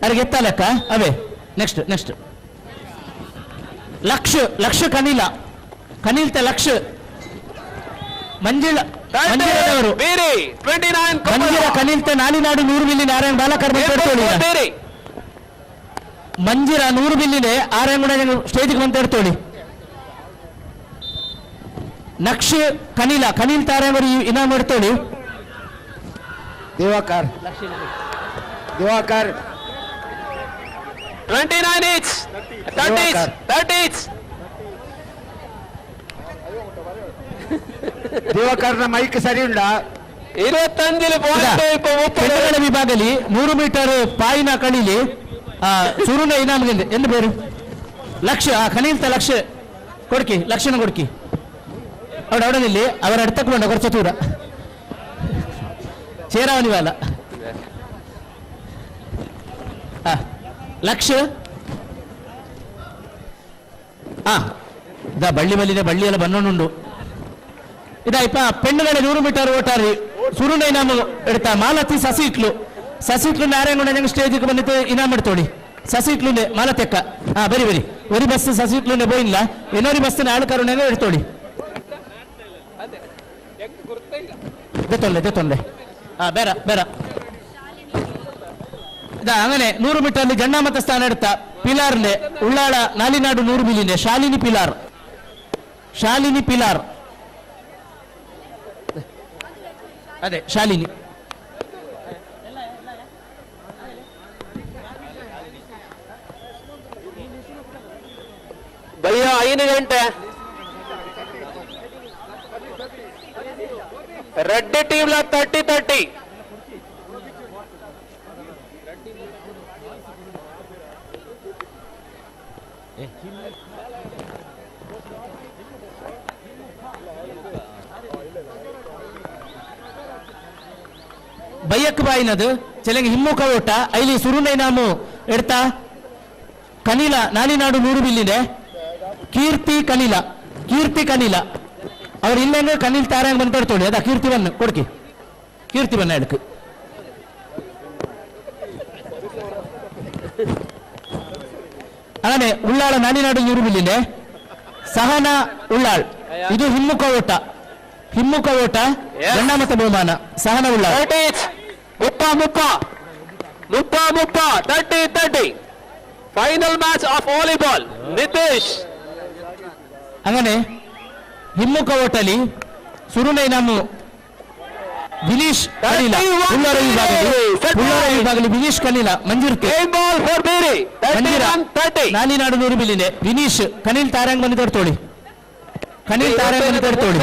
ಅರಿಗೆ ಎತ್ತಲಕ್ಕ ಅವೇ. ನೆಕ್ಸ್ಟ್ ನೆಕ್ಸ್ಟ್ ಲಕ್ಷ ಲಕ್ಷ ಕನಿಲ ಕನಿಲ್ತ ಲಕ್ಷ ಮಂಜಿಳ ಮಂಜಿರದವರು ಮಂಜಿರ ಕನಿಲ್ತ ನಾಲಿನಾಡು 100 ಮಿಲ್ಲಿ ನಾರಾಯಣ ಬಾಲಕರ್ ಬೀರಿ. ಮಂಜಿರ 100 ಮಿಲ್ಲಿನೆ ಆರಾಯಣ ಸ್ಟೇಜ್ಗೆ ಬಂತ ಇರ್ತೋಳಿ. ನಕ್ಷ ಕನಿಲ ಕನಿಲ್ ತಾರಾಯಣರು ಇನಾಮ್ ಇಡ್ತೋಳಿ. Diwakar Diwakar 29 each. 30 each. 30 each. ದಿವಾಕರ್ನ mic ಸರಿ ಉಂಡ. 25 ಪಾಯಿಂಟ್. ಕೆಳಗಡೆ ವಿಭಾಗದಲ್ಲಿ 100 ಮೀಟರ್ ಪಾಯಿನ ಕಳಿಲಿ ಸುರುನ ಇನಾಮ್ ಎಂದು ಬೇರು ಲಕ್ಷ ಕನಿಲ್ತ ಲಕ್ಷ ಕೊಡ್ಕಿ ಲಕ್ಷಣ ಕೊಡ್ಕಿ ಅವಡ ಅವಡನಲ್ಲಿ ಅವರ ಅಡ್ತಕೊಂಡು ಕೊರ್ಚ ತೂರ ಚೇರಾವನಿವಲ್ಲ ಲಕ್ಷ ಇದ ಬಳ್ಳಿ ಬಲ್ಲಿದೆ ಬಳ್ಳಿ ಎಲ್ಲ ಬನ್ನೋನುಂಡು ಇದ ಇಪ್ಪ ಪೆಣ್ಣುಗಳ 100 ಮೀಟರ್ ಓಟಾರಿ ಸುರುನ ಇನಾಮು എടുത്ത ಮಾಲತಿ ಸಸಿಟ್ಲು ಸಸಿಟ್ಲು ನಾರಾಯಣ ಸ್ಟೇಜಿಗೆ ಬಂದಿತ್ತು ಇನಾಮ್ എടുത്തോളി ಸಸಿಟ್ಲುಂಡೆ ಮಾಲತೆಕ್ಕ ಹಾ ಬರಿ ಬರಿ ഒരു ಬಸ್ ಸಸಿಟ್ಲುಂಡೆ ಪೋಯಿಲ್ಲ ಇನ್ನೊರಿ ಬಸ್ ಆಳುಕಾರುಂಡೆ എടുത്തോളി ದೆತ್ತೊಂಡೆ ದೆತ್ತೊಂಡೆ ಹಾ ಬೇರ ಬೇರ ಇದ അങ്ങനെ 100 ಮೀಟರ್ ಜಣ್ಣಾಮತ ಸ್ಥಾನ എടുത്ത ಪಿಲಾರ್ನೆ ಉಳ್ಳಾಳ ನಾಲಿನಾಡು 100 ಮಿಲಿನೆ ಶಾಲಿನಿ ಪಿಲಾರ್ ಶಾಲಿನಿ ಪಿಲಾರ್ ಅದೇ ಶಾಲಿನಿ. ಭಯ್ಯ 5 ಗಂಟೆ ರೆಡ್ ಟೀಮ್ 30-30. ಬೈಯಕ್ ಬಾಯಿನದು ಚೆಲಂಗೆ ಹಿಮ್ಮುಖ ಓಟ ಐಲಿ ಸುರುನೈ ನಾಮು ಎಡ್ತಾ ಕನಿಲ ನಾಲಿನಾಡು 100 ಮಿಲ್ಲಿದೆ ಕೀರ್ತಿ ಕನಿಲ ಕೀರ್ತಿ ಕನಿಲ ಅವ್ರು ಇಲ್ಲಂಗೆ ಕನಿಲ್ ತಾರಂಗ್ ಬಂದು ತಡ್ತೋಳಿ ಅದ ಕೀರ್ತಿ ಬನ್ನ ಕೊಡ್ಕಿ ಕೀರ್ತಿ ಬನ್ನ ಎಡಕ್ అలానే ಉಳ್ಳಾಳ ನಾಲಿನಾಡು 100 ಮಿಲ್ಲಿದೆ ಸಹನ ಉಳ್ಳಾಳ್ ಇದು ಹಿಮ್ಮುಖ ಓಟ ಹಿಮ್ಮುಖ ಓಟ ಗಂಡಮತ ಬಹುಮಾನ ಸಹನ Ullal. 30 30 30 30 final match of volleyball Nitish. അങ്ങനെ ಹಿಮ್ಮುಖ ಓಟಲಿ ಸುರುನೈ ನಾಮು ವಿನೀಶ್ ಕನಿಲ ಉಳ್ಳಾರ ವಿಭಾಗದಲ್ಲಿ ಉಳ್ಳಾರ ವಿಭಾಗದಲ್ಲಿ ವಿನೀಶ್ ಕನಿಲ ಮಂಜೂರ್ತಿ ಮಂಜೀರ ನಾಲಿನಾಡು 100 ಮಿಲ್ಲಿನೆ ವಿನೀಶ್ ಕನಿಲ್ ತಾರಂಗ್ ಬಂದು ತರ್ತೋಳಿ ಕನಿಲ್ ತಾರಂಗ್ ಬಂದು ತರ್ತೋಳಿ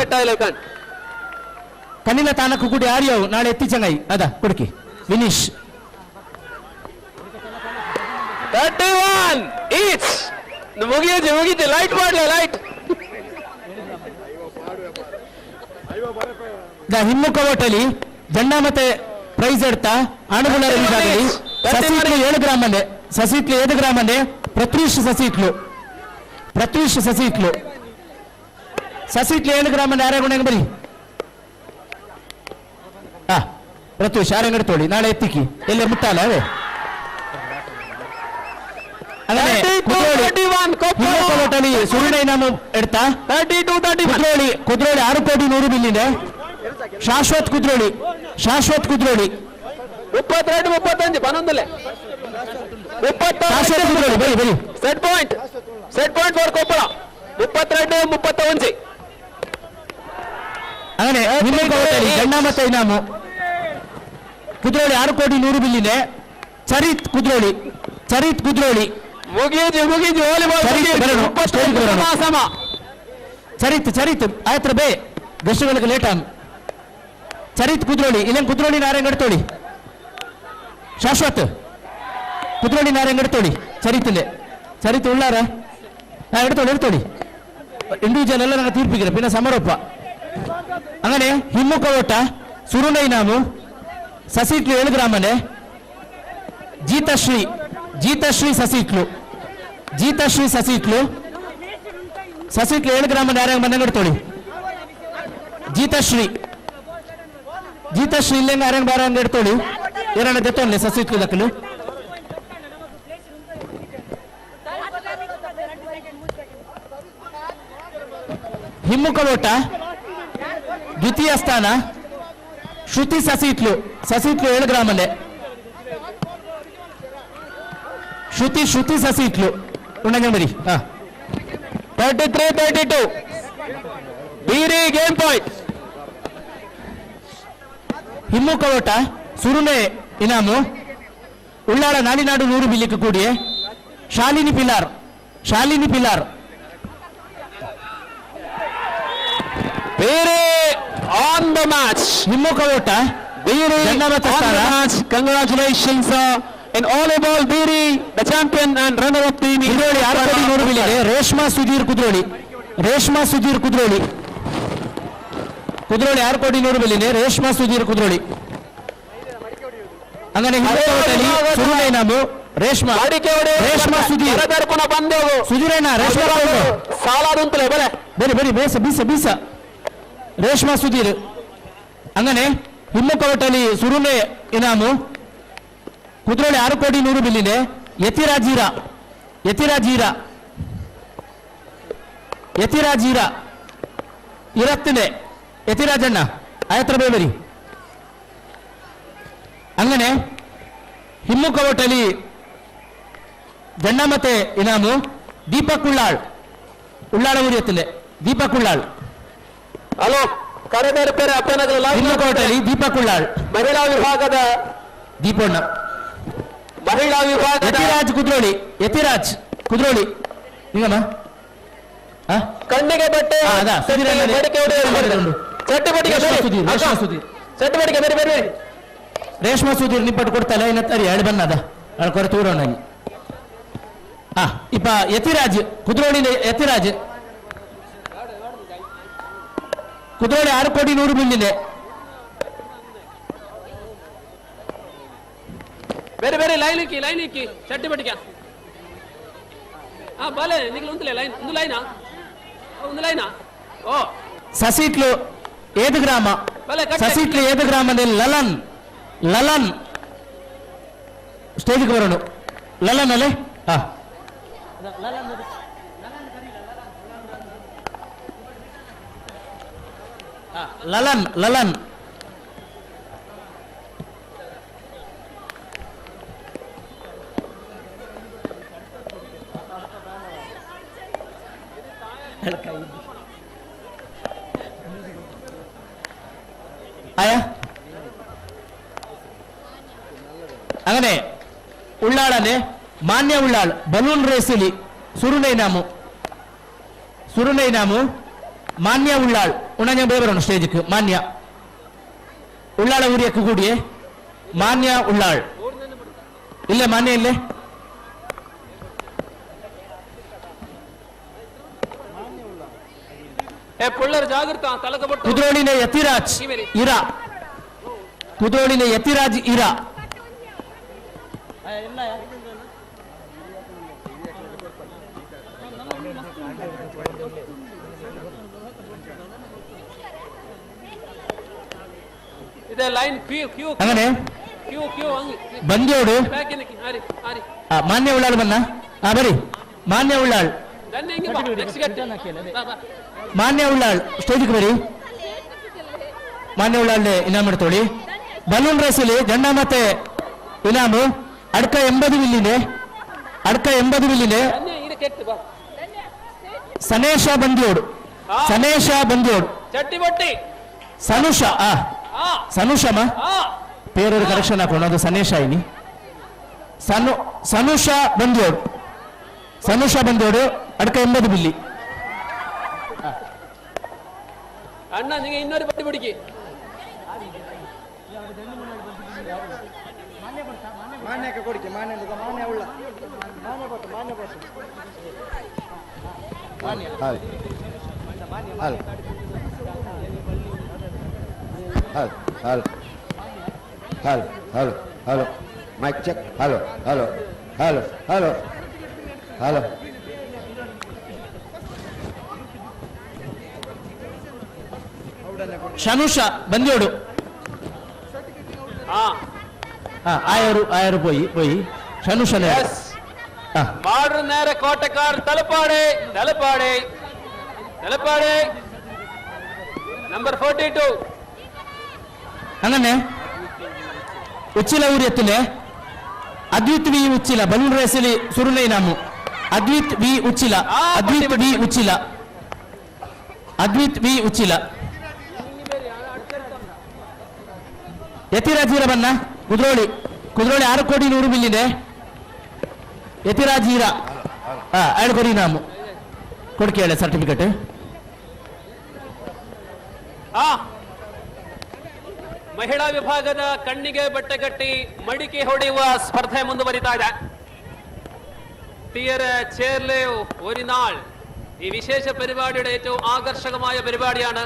ಕನಿಲ ತಾನಕ್ಕು ಕೂಡಿ ಆರ್ಯವು ನಾಳೆ ಎತ್ತಿಚಂಗಾಯಿ ಅದ ಕೊಡ್ಕಿ ವಿನೀಶ್. 31 ಈಚ್. ಮುಗಿಯುತ್ತೆ ಮುಗಿಯುತ್ತೆ ಲೈಟ್ ಮಾಡ್ಲ ಲೈಟ್. ಹಿಮ್ಮುಖ ಓಟಲಿ ಜಂಡ ಮತ್ತೆ ಪ್ರೈಸ್ ಎಡ್ತ ಆಣುಗುಳರ ವಿಭಾಗದಲ್ಲಿ ಸಸಿಟ್ಲು 7 ಗ್ರಾಮಂದೆ ಸಸಿಟ್ಲು 7 ಗ್ರಾಮಂದೆ ಪ್ರತ್ಯೂಷ್ ಸಸಿಟ್ಲು ಪ್ರತ್ಯೂಷ್ ಸಸಿಟ್ಲು ಸಸಿಟ್ಲು 7 ಗ್ರಾಮಂದೆ ಆರ್ಯ ಬರಿ ಪ್ರತ್ಯೂಷ್ ಆರ್ಯ ತೋಳಿ ನಾಳೆ ಎತ್ತಿಕ್ಕಿ ಎಲ್ಲೇ ಮುಟ್ಟಾಲ ಅವೇ. ಸುರುನೈ ನಾಮು ಎಡ್ತ ಕುದ್ರೋಳಿ ಕುದ್ರೋಳಿ 6 ಕೋಟಿ 100 ಮಿಲ್ಲಿದೆ ಶಾಶ್ವತ್ ಕುದ್ರೋಳಿ ಶಾಶ್ವತ್ ಕುದ್ರೋಳಿ 32 35 ಪನ್ನೊಂದಲೆ ಶಾಶ್ವತ್ ಕುದ್ರೋಳಿ ಬರಿ ಬರಿ. Set point set point for Koppal 32 31. അങ്ങനെ ಗಂಡಮತ ಇನಾಮು ಕುದ್ರೋಳಿ 6 ಕೋಟಿ 100 ಮಿಲ್ಲಿದೆ ಚರಿತ್ ಕುದ್ರೋಳಿ ಚರಿತ್ ಕುದ್ರೋಳಿ ಮುಗಿಯುದು ಮುಗಿದು ಚರಿತ್ ಚರಿತ್ ಆಯ್ತು ಬೇ ಗೆಸ್ಟ್ಗಳಿಗೆ ಲೇಟ್ ಆನ್. ಚರಿತ್ ಕುದ್ರೋಳಿ ಇಲ್ಲಂಗ್ ಕುದ್ರೋಳಿ ನಾರಂಗ್ ಎಡ್ತೋಳಿ ಶಾಶ್ವತ್ ಕುದ್ರೋಳಿ ನಾರಂಗ್ ಎಡ್ತೋಳಿ ಚರಿತ್ಲೆ ಚರಿತ್ ಉಳ್ಳಾರ ಎಡ್ತೋಳಿ ಎಡ್ತೋಳಿ ಇಂಡಿವಿಜುವಲ್ ಎಲ್ಲ ನಂಗೆ ತೀರ್ಪಿಗಿರ ಪಿನ್ನ ಸಮರೋಪ ಅಂಗನೆ ಹಿಮ್ಮುಖ ಓಟ ಸುರುನೈ ನಾಮು ಸಸಿಟ್ಲು ಏಳು ಗ್ರಾಮನೆ ಜೀತಶ್ರೀ ಜೀತಶ್ರೀ ಸಸಿಟ್ಲು ಜೀತಶ್ರೀ ಸಸಿಟ್ಲು ಸಸಿಟ್ಲು ಏಳು ಗ್ರಾಮ ಯಾರ್ಯಾಗ ಬಂದಂಗೆ ಎಡ್ತೋಳಿ ಜೀತಶ್ರೀ ಜೀತಶ್ರೀ ಇಲ್ಲೆಂಗ ಯಾರ್ಯಾಂಗ ಬಾರಂಗ ಎಡ್ತೋಳಿ ಏರಣ್ಣ ದೆತ್ತೋನ್ಲೆ ಸಸಿಟ್ಲು ದಕ್ಕಲು ಹಿಮ್ಮುಖ ಓಟ ದ್ವಿತೀಯ ಸ್ಥಾನ ಶ್ರುತಿ ಸಸಿಟ್ಲು ಸಸಿಟ್ಲು ಏಳು ಗ್ರಾಮಲ್ಲೇ ಶ್ರುತಿ ಶ್ರುತಿ ಸಸಿಟ್ಲು ಉಣ್ಣಂಗಂಬರಿ ಹಾ 33-32 ಬೀರಿ ಗೇಮ್ ಪಾಯಿಂಟ್. ಹಿಮ್ಮುಖ ಓಟ ಸುರುನೆ ಇನಾಮು ಉಳ್ಳಾಳ ನಾಡಿನಾಡು ನೂರು ಬಿಲ್ಲಿக்கு ಕೂಡಿಯೇ Shalini Pilar Shalini Pilar Beeri on the match. ಹಿಮ್ಮುಖ ಓಟ Beeri ಜನ್ನಮತ on the ಸ್ಥಾನ. match. Congratulations in volleyball Beeri, the champion and runner-up team. Kudroli ಆರು ಕೋಟಿ ನೂರು ಬಿಲ್ಲಿದೆ ರೇಷ್ಮಾ ಸುಧೀರ್ ಕುದ್ರೋಳಿ ರೇಷ್ಮಾ ಸುಧೀರ್ ಕುದ್ರೋಳಿ ಕುದ್ರೋಳಿ ಆರು ಕೋಟಿ ನೂರು ಬಿಲ್ಲಿದೆ ರೇಷ್ಮಾ ಸುಧೀರ್ ಕುದ್ರೋಳಿ ಅಂಗನೆ ಹಿಮ್ಮುಖ ಓಟಲಿ ಸುರುನೆ ಇನಾಮು ರೇಷ್ಮಾ ರೇಷ್ಮಾ ಸುಧೀರ್ ಬಂದೆವು ಸುಧೀರಣ್ಣ ರೇಷ್ಮಾ ಸಾಲ ಅಂತಲೇ ಬಲೆ ಬರಿ ಬರಿ ಬೇಸ ಬೀಸ ಬೀಸ ರೇಷ್ಮಾ ಸುಧೀರ್ ಅಂಗನೆ ಹಿಮ್ಮುಖ ಹೋಟೆಲಿ ಸುರುನೆ ಇನಾಮು ಕುದ್ರೋಳಿ ಆರು ಕೋಟಿ ನೂರು ಬಿಲ್ಲಿದೆ ಯತಿರಾಜೀರ ಯತಿರಾಜೀರ ಯತಿರಾಜೀರ ಇರತ್ತಿದೆ ಯತಿರಾಜಣ್ಣ ಆಯತ್ರ ಬೇಬರಿ ಅಂಗನೆ ಹಿಮ್ಮುಖ ಹೋಟೆಲಿ ಜಣ್ಣಮತೆ ಇನಾಮು ದೀಪಕ್ ಉಳ್ಳಾಳ್ ಉಳ್ಳಾಳ ಊರಿಯತ್ತಿದೆ ದೀಪಕ್ ಉಳ್ಳಾಳ್ ಹಲೋ ಕರೆದಾರ ಪೇರೆ ಅಪ್ಪನಗರ ಹಿಮ್ಮುಖ ಹೋಟೆಲಿ ದೀಪಕ್ ಉಳ್ಳಾಳ್ ಮಹಿಳಾ ವಿಭಾಗದ ದೀಪಣ್ಣ ಮಹಿಳಾ ವಿಭಾಗದ ಯತಿರಾಜ್ ಕುದ್ರೋಳಿ ಯತಿರಾಜ್ ಕುದ್ರೋಳಿ ನಿಂಗಮ್ಮ ಕಣ್ಣಿಗೆ ಬಟ್ಟೆ ಅದ ಸುಧೀರ್ ಅಣ್ಣನೇ. ಮಡಿಕೆ ಹೊಡೆಯುವುದು. ಚಟ್ಟಿ ಬಟಿಗೆ ರೇಷ್ಮಾ ಬೇರೆ. ಸುಧೀರ್, ರೇಷ್ಮಾ ಅಕ್ಕ, ಸುಧೀರ್. ಚಟ್ಟಿ ಬಟಿಗೆ ಬೇರೆ ಬೇರೆ ರೇಷ್ಮಾ ಸುಧೀರ್ ನಿಪ್ಪಟ್ಟು ಕೊಡ್ತಲ್ಲ ಏನ ತರಿ ಎರಡು ಬನ್ನದ ಅಳು ಕೊರೆ ತೂರೋಣ ಇಪ್ಪ ಯತಿರಾಜ್ ಕುದ್ರೋಳಿ ಯತಿರಾಜ್ ಕುದ್ರೋಳಿ 6 ಕೋಟಿ 100 ಬಿಲ್ಲಿದೆ. ಬೇರೆ ಬೇರೆ ಲೈನ್ ಇಕ್ಕಿ ಲೈನ್ ಇಕ್ಕಿ ಚಟ್ಟಿ ಬಟಿಗೆ. ಹಾ ಬಾಲೆ ನಿಗ್ಲು ಉಂತಲೇ ಲೈನ್ ಒಂದು ಲೈನಾ ಒಂದು ಲೈನಾ ಓ ಸಸಿಟ್ಲು ಏದು ಗ್ರಾಮ ಬಲೆ, ಕಟ್ಟೆ. ಸಸಿಟ್ಲು ಏದು ಗ್ರಾಮದಲ್ಲಿ ಲಲನ್ ಲಲನ್ ಸ್ಟೇಜ್ಗೆ ಬರೋಣ ಲಲನ್ ಅಲ್ಲೇ ಹಾ ಲಲನ್ ಲಲನ್ ಆಯಾ അങ്ങനെ ಉಳ್ಳಾಳನೆ ಮಾನ್ಯ ಉಳ್ಳಾಳ್ ಬಲೂನ್ ರೇಸಲಿ ಸುರುನೈನಾಮು ಸುರುನೈನಾಮು ಮಾನ್ಯ ಉಳ್ಳಾಳ್ ಉಣಂಜ ಬೇಬರೋಣ ಸ್ಟೇಜ್ಗೆ ಮಾನ್ಯ ಉಳ್ಳಾಳ ಊರಿಯಕ್ಕೆ ಕೂಡಿಯೇ ಮಾನ್ಯ ಉಳ್ಳಾಳ್ ಇಲ್ಲೇ ಮಾನ್ಯ ಇಲ್ಲೇ ಏ ಪುಳ್ಳರ್ ಜಾಗೃತ ತಲಕ ಬೊಟ್ಟು ಕುದ್ರೋಳಿನ ಯತಿರಾಜ್ ಇರಾ ಕುದ್ರೋಳಿನ ಯತಿರಾಜ್ ಇರಾ ಇದೆ ಲೈನ್ ಕ್ಯೂ ಕ್ಯೂ അങ്ങനെ ಕ್ಯೂ ಕ್ಯೂ ಹಂಗೆ ಬಂದ್ಯೋಡು ಬ್ಯಾಕ್ ಏನಕ್ಕೆ ಆರಿ ಆರಿ ಮಾನ್ಯ ಉಳ್ಳಾಳ್ ಬನ್ನ ಆ ಬರಿ ಮಾನ್ಯ ಉಳ್ಳಾಳ್ ದನ್ನೆ ಹಿಂಗೆ ಬಾ ನೆಕ್ಸ್ಟ್ ಗಟ್ಟಿ ಬಾ ಬಾ ಮಾನ್ಯ ಉಳ್ಳಾಳ್ ಸ್ಟೇಜ್ಗೆ ಬರಿ ಮಾನ್ಯ ಉಳ್ಳಾಳ್ ಇನಾಮ್ ಮಾಡ್ತೋಳಿ ಬಲೂನ್ ರೇಸಲ್ಲಿ ಜಂಡ ಮತ್ತೆ ಇನಾಮು ಅಡ್ಕ 80 ಬಿಲ್ಲಿದೆ ಅಡ್ಕ 80 ಬಿಲ್ಲಿದೆ ದನ್ನೆ ಇದು ಕೆಟ್ಟು ಬಾ ಸನೇಶ ಬಂದ್ಯೋಡು ಸನೇಶ ಬಂದ್ಯೋಡು ಚಟ್ಟಿ ಬಟ್ಟಿ ಸನುಷ ಆ ಆ ಸನುಷಮ ಆ പേരൊരു കറക്ഷൻ ആക്കണം അത് സനേഷ ഇനി സനു സനുഷ ಬಂದ್ಯೋಡು ಸನುಷ ಬಂದ್ಯೋಡು ಅಡ್ಕ 80 ಬಿಲ್ಲಿ ಅಣ್ಣ ನಿಂಗೆ ಇನ್ನೊರು ಬಟ್ಟಿ ಬಿಡಿಕಿ Hello hello hello hello hello hello mic check hello hello hello hello hello. Shanusha ಬಂದಿಯೋಡು. ಆಯರು ಆಯರು ಪೋಯಿ ಪೋಯಿ ಶನುಷ. ಮಾಡ್ರ ನೇರ ಕೋಟೆಕಾರ್ ತಲಪಾಡೆ ತಲಪಾಡೆ ತಲಪಾಡೆ ನಂಬರ್ 42. ಹಂಗನ್ನೆ ಉಚ್ಚಿಲ ಊರಿ ಎತ್ತುಲೆ ಅದ್ವಿತ್ ವಿ ಉಚ್ಚಿಲ ಬಲೂನ್ ರೇಸಲಿ ಸುರುನೈ ನಾಮು. Advith V Uchila, Advith V Uchila, Advith V Uchila. ಯತಿರಾಜೀರ ಬನ್ನ ಕುದ್ರೋಳಿ, ಕುದ್ರೋಳಿ 6 ಕೋಟಿ 100 ಬಿಲ್ಲಿದೆ. ಯತಿರಾಜೀರ ಎರಡು ಕೊಡಿ ನಾಮು ಕೊಡ್ಕೆ ಹೇಳ ಸರ್ಟಿಫಿಕೇಟ್. ಮಹಿಳಾ ವಿಭಾಗದ ಕಣ್ಣಿಗೆ ಬಟ್ಟೆ ಕಟ್ಟಿ ಮಡಿಕೆ ಹೊಡೆಯುವ ಸ್ಪರ್ಧೆ ಮುಂದುವರಿತಾ ಇದೆ. തീയര ചേർലേവ് ഒരു നാൾ ഈ വിശേഷ പരിപാടിയുടെ ഏറ്റവും ആകർഷകമായ പരിപാടിയാണ്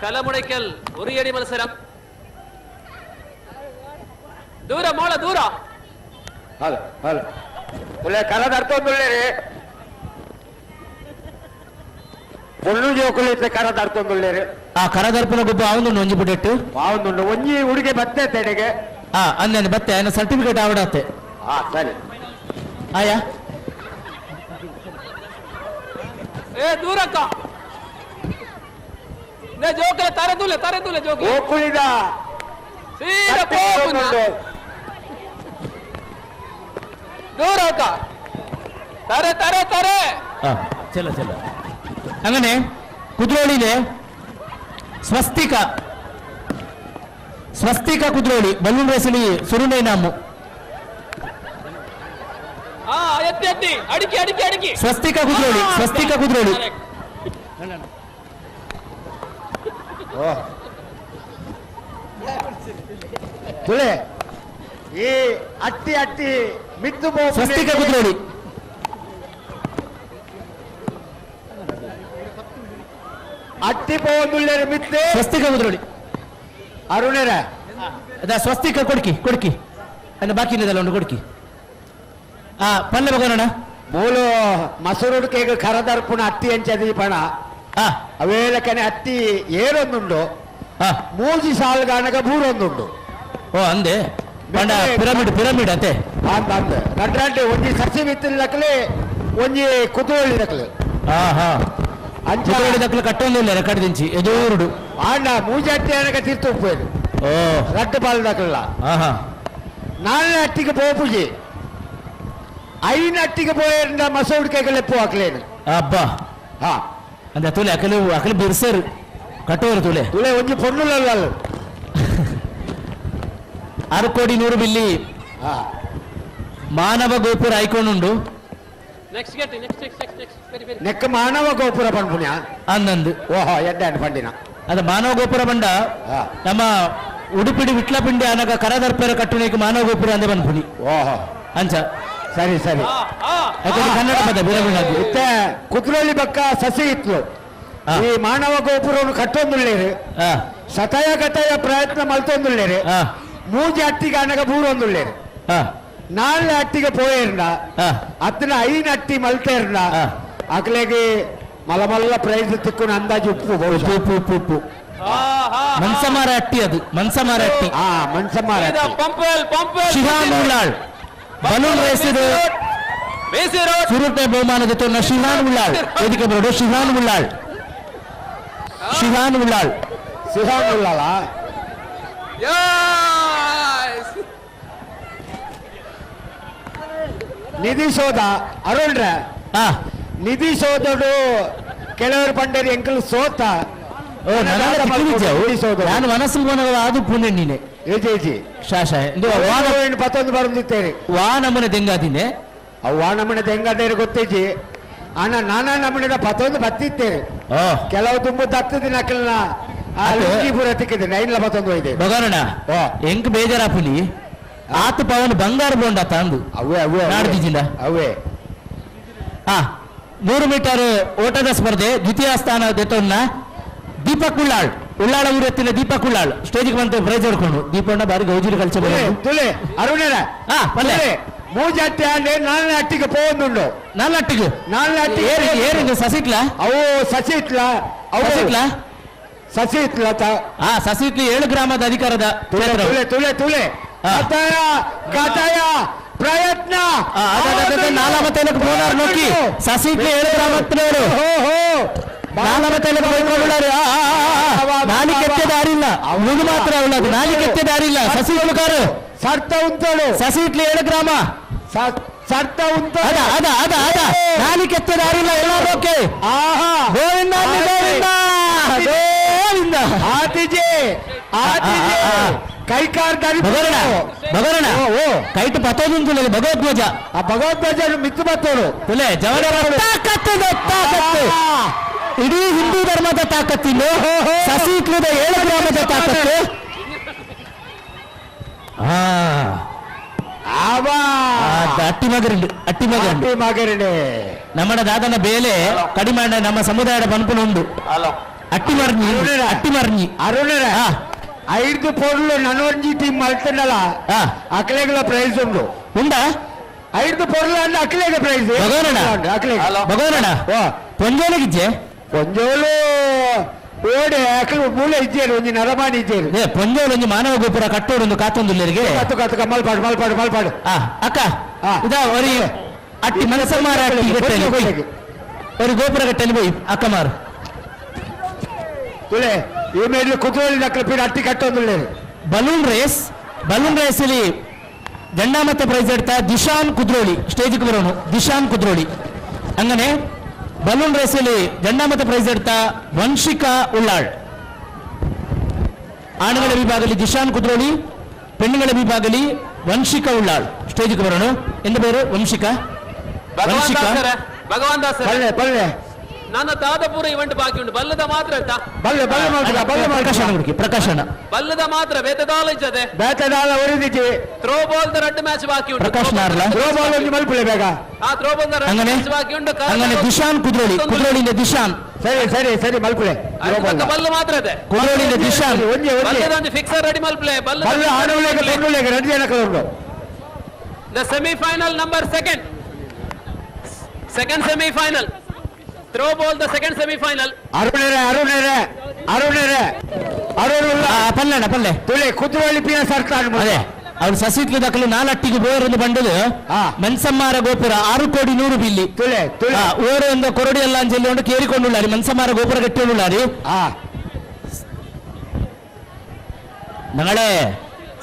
കലമുടയ്ക്കൽ ഉറിയടി മത്സരം. ദൂര മോളെ ദൂര. ಹಲೋ ಹಲೋ ಒಳ್ಳೆ ಕರ ದರ್ತೊಂದುಳ್ಳೇರಿ ಪೊಣ್ಣು ಜೋಕುಲು ಇತ್ತೆ ಕರ ದರ್ತೊಂದುಳ್ಳೇರಿ. ಆ ಕರದರ್ಪಣ ಗೊಬ್ಬ ಆವೊಂದುಂಡು ಒಂಜಿ ಬುಡೆಟ್ ಆವೊಂದುಂಡು ಒಂಜಿ ಹುಡುಗೆ ಬತ್ತೆ ತೆಡೆಗೆ. ಅಂದೆ ಬತ್ತೆ ಆಯ್ನ ಸರ್ಟಿಫಿಕೇಟ್ ಆವಡತ್ತೆ. ಸರಿ ಆಯಾ ಏ ದೂರಕ್ಕ ನೇ ಜೋಕಲೆ ತಾರೆ ದೂಲೆ ತಾರೆ ದೂಲೆ ಜೋಕಲೆ ಓಕುಳಿದ ಸೀದಾ ಪೋಪುನ ದೂರಕ್ಕ ತಾರೆ ತಾರೆ ತಾರೆ. ಚಲ ಚಲ. അങ്ങനെ ಕುದ್ರೋಳಿದೆ ಸ್ವಸ್ತಿಕ, ಸ್ವಸ್ತಿಕ ಕುದ್ರೋಳಿ ಬಲೂನ್ ರೇಸಲಿ ಸುರುನೈ ನಾಮು. ಎತ್ತಿ ಎತ್ತಿ ಅಡಿಕೆ ಅಡಿಕೆ ಅಡಿಕೆ. ಸ್ವಸ್ತಿಕ ಕುದ್ರೋಳಿ, ಸ್ವಸ್ತಿಕ ಕುದ್ರೋಳಿ. ತುಳೆ ಈ ಅಟ್ಟಿ ಅಟ್ಟಿ ಮಿತ್ತು ಸ್ವಸ್ತಿಕ ಕುದ್ರೋಳಿ. ಅಟ್ಟಿ ಪೋಂದುಳ್ಳೇರು ಮಿತ್ತು ಸ್ವಸ್ತಿಕ ಕುದ್ರೋಳಿ. ಅರುಣರ ಅದ ಸ್ವಸ್ತಿಕ ಕೊಡ್ಕಿ ಕೊಡ್ಕಿ ಅನ್ನ ಬಾಕಿ ಇಲ್ಲದಲ್ಲ ಉಂಟು ಕೊಡ್ಕಿ. ಪಲ್ಲೆ ಬಗೋಣ ಮೂಲು ಮಸರುಡು ಕೇಕ್ ಕರದರ್ಪುಣ ಅತ್ತಿ ಅಂಚದಿ ಪಣ ಅವೇಲಕನೆ ಅತ್ತಿ ಏರೊಂದುಂಡು ಮೂಜಿ ಸಾಲ್ಗಾನಗ ಬೂರೊಂದುಂಡು. ಓ ಅಂದೆ ಪಂಡ ಪಿರಮಿಡ್ ಪಿರಮಿಡ್ ಅಂತೆ ಅಂದ ಅಂದ ನಡ್ರಾಂಟೆ ಒಂಜಿ ಸಸಿ ಬಿತ್ತಿಲ್ಲಕಲೆ ಒಂಜಿ ಕುತೂಹಳಿ ದಕ್ಲೆ. ಅಂಚ ದಕ್ಲೆ ಕಟ್ಟೊಂದಿಲ್ಲ ರೆಕಾರ್ಡ್ ದಿಂಚಿ ಎದೂರುಡು ಆಂಡ ಮೂಜಿ ಅಟ್ಟಿ ಆನಗ ತೀರ್ತು ಉಪ್ಪೇನು ಓ ರಡ್ಡು ಬಾಲ್ ದಕ್ಲ ನಾಲ್ನೇ ಅಟ್ಟಿಗೆ ಪೋಪುಜಿ ಐನ ಅಟ್ಟಿಗೆ ಪೋಯೇರಿಂದ ಮಸೌಡ್ ಕೈಗಳು ಎಪ್ಪು ಹಾಕ್ಲೇನು. ಅಬ್ಬಾ ಅಂದ ತುಲೆ ಅಕಲು ಅಕಲು ಬಿರ್ಸರು ಕಟ್ಟೋರು ತುಲೆ ತುಲೆ ಒಂಜಿ ಪೊಣ್ಣುಲಲ್ಲ 6 ಕೋಟಿ 100 ಬಿಲ್ಲಿ ಮಾನವ ಗೋಪುರ ಐಕೊಂಡುಂಡು. Next get next next next next very very ನೆಕ್ ಮಾನವ ಗೋಪುರ ಪನ್ಪುಣ್ಯ ಅಂದಂದು. ಓಹೋ ಎಡ್ಡೆ ಪಂಡಿನ ಅದ ಮಾನವ ಗೋಪುರ ಬಂಡ ನಮ್ಮ ಉಡುಪಿಡಿ ವಿಟ್ಲಪಿಂಡಿ ಅನಗ ಕರದರ್ಪೆರ ಕಟ್ಟುನೇಕ ಮಾನವ ಗೋಪುರ ಅಂದೆ ಪನ್ಪುನಿ. ಓಹೋ ಅಂಚ ಸರಿ ಸರಿ. ಕನ್ನಡ ಪದ ಬಿರಬಿಡಾಗಿ ಇತ್ತೆ ಕುದ್ರೋಳಿ ಬಕ್ಕ ಸಸಿ ಇತ್ತು ಈ ಮಾನವ ಗೋಪುರವನ್ನು ಕಟ್ಟೊಂದುಳ್ಳೇರು ಸತಯ ಗತಯ ಪ್ರಯತ್ನ ಮಲ್ತೊಂದುಳ್ಳೇರು. ಮೂಜಿ ಅಟ್ಟಿಗೆ ಅನಗ ಬೂರೊಂದುಳ್ಳೇರು. ನಾಲ್ಕು ಅಟ್ಟಿಗೆ ಪೋಯೇರ್ನ ಅತ್ತನ ಐನ ಅಟ್ಟಿ ಮಲ್ತೇರ್ನ ಅಕ್ಲೆಗೆ ಮಲಮಲ್ಲ ಪ್ರೈಸ್ ತಿಕ್ಕುನ ಅಂದಾಜು ಉಪ್ಪು ಉಪ್ಪು ಉಪ್ಪು ಉಪ್ಪು ಮನ್ಸಮಾರ ಅಟ್ಟಿ ಅದು ಮನ್ಸಮಾರ ಅಟ್ಟಿ. ಮನ್ಸಮಾರ ಶಿಹಾನ್ ಉಳ್ಳಾಳ್ ಬಲೂನ್ ರೇಸ್ ಸುರುಟೆ ಬಹುಮಾನದ ತೋರ್ನ ಶಿಹಾನ್ ಉಳ್ಳಾಳ್ ವೇದಿಕೆ ಬರೋಡು. ಶಿಹಾನ್ ಉಳ್ಳಾಳ್, ಶಿಹಾನ್ ಉಳ್ಳಾಳ್, ಶಿಹಾನ್ ಉಳ್ಳಾಳ. ನಿಧಿ ಸೋದ ಅರುಣ್ರ ನಿಧಿ ಸೋದಡು ಕೆಲವರು ಪಂಡರಿ ಎಂಕಲ್ ಸೋತ. ನಾನು ಮನಸ್ಸು ಅದು ಪುಣ್ಯ ನೀನೆ ಪತ್ತೊಂದು ಬರಂದಿತ್ತೇರಿ ವಾ ನಮೂನೆ ದೆಂಗಾದಿನೆ ಅವು ವಾ ನಮೂನೆ ದೆಂಗಾದೇರಿ ಗೊತ್ತೇಜಿ ಅಣ್ಣ ನಾನಾ ನಮೂನೆ ಪತ್ತೊಂದು ಬತ್ತಿತ್ತೇರಿ ಕೆಲವು ತುಂಬ ದತ್ತು ದಿನಕ್ಕಲ್ನ ಪೂರ ತಿಕ್ಕಿದೆ ನೈನ್ ಮತ್ತೊಂದು ಇದೆ ಭಗವನಣ್ಣ ಎಂಕ್ ಬೇಜಾರಾಪುನಿ ಆತ ಪವನ್ ಬಂಗಾರ ಬೋಂಡ ತಂದು ಅವೇ ಅವೇ ನಾಡ್ದಿಜಿಲ್ಲ ಅವೇ ಆ 100 ಮೀಟರ್ ಓಟದ ಸ್ಪರ್ಧೆ ದ್ವಿತೀಯ ಸ್ಥಾನ ದೆತ್ತೊನ್ನ ದೀಪಕ್ ಉಳ್ಳಾಳ್ ಉಳ್ಳಾಳ ಊರೆತ್ತಿನ ದೀಪಕ್ ಉಳ್ಳಾಳ್ ಸ್ಟೇಜಿಗೆ ಬಂತು ಪ್ರೈಸ್ ಹೊಡ್ಕೊಂಡು ದೀಪಣ್ಣ ಬಾರಿ ಗೌಜಿರಿ ಕಲ್ಚ ತುಲೆ ಅರುಣರ ಮೂಜಟ್ಟಿ ಆಂಡೆ ನಾಲ್ನೇ ಅಟ್ಟಿಗೆ ಪೋವೊಂದುಂಡು ನಾಲ್ನಟ್ಟಿಗೆ ನಾಲ್ನೇ ಅಟ್ಟಿಗೆ ಏರಿಂದು ಸಸಿಟ್ಲ ಅವು ಸಸಿಟ್ಲ ಅವು ಸಸಿಟ್ಲ ಸಸಿಟ್ಲ ಆ ಸಸಿಟ್ಲಿ 7 ಗ್ರಾಮದ ಅಧಿಕಾರದ ತುಲೆ ತುಲೆ ತುಲೆ ತುಲೆ ಗತಾಯ ಗತಾಯ ಪ್ರಯತ್ನ ನಾಲಾಮತ್ತೈದಕ್ಕೆ ಬೋನಾರ್ ನೋಕಿ ಸಸಿಟ್ಲಿ 7 ಗ್ರಾಮತ್ತಿನವರು ನಾಲಾಮತ್ತೈದಕ್ಕೆ ಬೈಕೊಳ್ಳಾರು ನಾಲಿಕೆತ್ತೆ ದಾರಿ ಇಲ್ಲ ಮುದು ಮಾತ್ರ ಅವಳದು ನಾಲಿಕೆತ್ತೆ ದಾರಿ ಇಲ್ಲ ಸಸಿಟ್ಲು ಕಾರು ಸರ್ತ ಉಂಟು ಸಸಿಟ್ಲಿ 7 ಗ್ರಾಮ ಸರ್ತ ಉಂಟು ಅದ ಅದ ಅದ ಅದ ನಾಲಿಕೆತ್ತೆ ದಾರಿ ಇಲ್ಲ ಎಲ್ಲರೂ ಓಕೆ ಆಹಾ ಗೋವಿಂದ ಗೋವಿಂದ ಗೋವಿಂದ ಆತಿಜೆ ಆತಿಜೆ ಕೈಕಾರ್ ದಾರಿ ಭಗವರಣ ಭಗವರಣ ಕೈಟ್ ಪತ್ತೋದುಂಟು ಭಗವದ್ಧ್ವಜ ಆ ಭಗವದ್ಧ್ವಜ ಮಿತ್ತು ಬತ್ತೋರು ತುಲೆ ಜವನರ ತಾಕತ್ತು ತಾಕತ್ತು ಇಡೀ ಹಿಂದೂ ಧರ್ಮದ ತಾಕತ್ತಿನ್ನು ಸಸಿಟ್ಲದ 7 ಗ್ರಾಮದ ತಾಕತ್ತು ಅಟ್ಟಿ ಮಗರಿಂಡು ಅಟ್ಟಿ ಮಗರಿಂಡು ಮಗರಿಂಡೆ ನಮ್ಮ ದಾದನ ಬೇಲೆ ಕಡಿಮೆ ನಮ್ಮ ಸಮುದಾಯದ ಪನ್ಪುನ ಉಂಡು ಅಟ್ಟಿ ಮರ್ನಿ ಅಟ್ಟಿ ಮರ್ನಿ ಅರುಣರ ಐದು ಪೊರ್ಲು ನನೊಂಜಿ ಟೀಮ್ ಮಲ್ತಂಡಲ ಅಕ್ಲೆಗಳ ಪ್ರೈಸ್ ಉಂಡು ಉಂಡಾ ಐದು ಪೊರ್ಲು ಅಂದ್ರೆ ಅಕ್ಲೆಗೆ ಪ್ರೈಸ್ ಭಗವನಣ್ಣ ಅಕ್ಲೆಗೆ ಭಗವನಣ್ಣ ಪೊಂಜೋಲಿಗಿಜ್ಜೆ ಪೊಂಜೋಲು ಓಡೆ ಅಕ್ಲು ಮೂಲ ಇಜ್ಜೇರು ಒಂಜಿ ನರಮಾನಿ ಇಜ್ಜೇರು ಏ ಪೊಂಜೋಲು ಒಂಜಿ ಮಾನವ ಗೋಪುರ ಕಟ್ಟೋಡು ಒಂದು ಕಾತೊಂದುಲ್ಲೇರಿಗೆ ಕತ್ತು ಕತ್ತು ಮಲ್ಪಾಡು ಮಲ್ಪಾಡು ಮಲ್ಪಾಡು ಅಕ್ಕ ಇದಾ ಒರಿ ಅಟ್ಟಿ ಮನಸಮಾರ ಅಟ್ಟಿ ಗಟ್ಟೆಲಿ ಹೋಯ್ ಒರಿ ಗೋಪುರ ಗಟ್ಟೆಲಿ ಹೋಯ್ ಅಕ್ಕ ಮಾರು ತುಲೆ ಈ ಮೇಲೆ ಕುತೂಹಲ ನಕ್ಕಲು ಪೀರ ಅಟ್ಟಿ ಕಟ್ಟೊಂದುಲ್ಲೇರು ಬಲೂನ್ ರೇಸ್ ಬಲೂನ್ ರೇಸ್ ಇಲ್ಲಿ ಜೆಂಡಾ ಮತ್ತೆ ಪ್ರೈಸ್ ಎಡ್ತಾ ದಿಶಾನ್ ಕುದ್ರೋಳಿ ಸ್ಟೇಜಿಗೆ ಬರೋನು ದಿಶಾನ್ ಕುದ್ರೋಳಿ ಹಂಗನೆ ಬಲೂನ್ ರೇಸಲ್ಲಿ ಜೆಂಡಾ ಮತ್ತೆ ಪ್ರೈಸ್ ಎಡ್ತಾ ವಂಶಿಕಾ ಉಳ್ಳಾಳ್ ಆಣುಗಳ ವಿಭಾಗದಲ್ಲಿ ದಿಶಾನ್ ಕುದ್ರೋಳಿ ಪೆಣ್ಣುಗಳ ವಿಭಾಗದಲ್ಲಿ ವಂಶಿಕಾ ಉಳ್ಳಾಳ್ ಸ್ಟೇಜಿಗೆ ಬರೋಣ ಎಂದ ಬೇರು ವಂಶಿಕಾ ಭಗವಾನ್ ದಾಸರ ಭಗವಾನ್ ದಾಸರ ಬಲ್ಲೆ ಬಲ್ಲೆ ನನ್ನ ದಾದಪುರ ಇವೆಂಟ್ ಬಾಕಿ ಉಂಟು ಬಲ್ಲದ ಮಾತ್ರ ಆಯ್ತಾ ಬಲ್ಲೆ ಬಲ್ಲೆ ಮಾಡ್ತೀರಾ ಬಲ್ಲೆ ಪ್ರಕಾಶನ ಹುಡುಕಿ ಪ್ರಕಾಶನ ಬಲ್ಲದ ಮಾತ್ರ ಬೇತದಾಲ ಇಜ್ಜದೆ ಬೇತದಾಲ ಒರಿದಿಜಿ ಥ್ರೋ ಬಾಲ್ the ರಡ್ಡು ಮ್ಯಾಚ್ ಬಾಕಿ ಉಂಟು ಪ್ರಕಾಶ್ ನಾರ್ಲ ಥ್ರೋ ಬಾಲ್ ಒಂಜಿ ಮಲ್ಪುಲೆ ಬೇಗ ಆ ಥ್ರೋ ಬಾಲ್ the ರಡ್ಡು ಹಂಗನೆ ಮ್ಯಾಚ್ ಬಾಕಿ ಉಂಟು ಹಂಗನೆ ದಿಶಾನ್ ಕುದ್ರೋಳಿ ಕುದ್ರೋಳಿಂದ ದಿಶಾನ್ ಸರಿ ಸರಿ ಸರಿ ಮಲ್ಪುಲೆ ಬಲ್ಲ ಮಾತ್ರ ಅದೇ ಕುದ್ರೋಳಿಂದ ದಿಶಾನ್ ಒಂಜಿ ಒಂಜಿ ಬಲ್ಲದ ಒಂದು ಫಿಕ್ಸರ್ ರೆಡಿ ಮಲ್ಪುಲೆ ಬಲ್ಲೆ ಆಣುಲೆಗೆ ಪೊಣ್ಣುಲೆಗೆ ರಡ್ಡು ಜನಕ್ಕೆ ಉಂಟು the semifinal number second second semifinal throw ball the second semifinal ಅರುಣರೇ ಅರುಣರೇ ಅರುಣರೇ Arun ಪಲ್ಲೆಣ್ಣ ಪಲ್ಲೆ ತುಲೆ ಕುದ್ರೋಳಿ ಪಿಯ ಸರ್ಕಾರ ಅದೇ ಅವ್ರು ಸಸಿತ್ಲು ದಕ್ಕಲು ನಾಲಟ್ಟಿಗೆ ಬೋರೊಂದು ಬಂಡಲು ಮನ್ಸಮ್ಮಾರ ಗೋಪುರ 6 ಕೋಡಿ 100 ಬಿಲ್ಲಿ ತುಲೆ ತುಲೆ ಓರು ಒಂದು ಕೊರಡಿ ಎಲ್ಲ ಅಂಜಲ್ಲಿ ಒಂದು ಕೇರಿಕೊಂಡುಳ್ಳಾರಿ ಮನ್ಸಮ್ಮಾರ ಗೋಪುರ ಗಟ್ಟಿಯುಳ್ಳಾರಿ ನಾಳೆ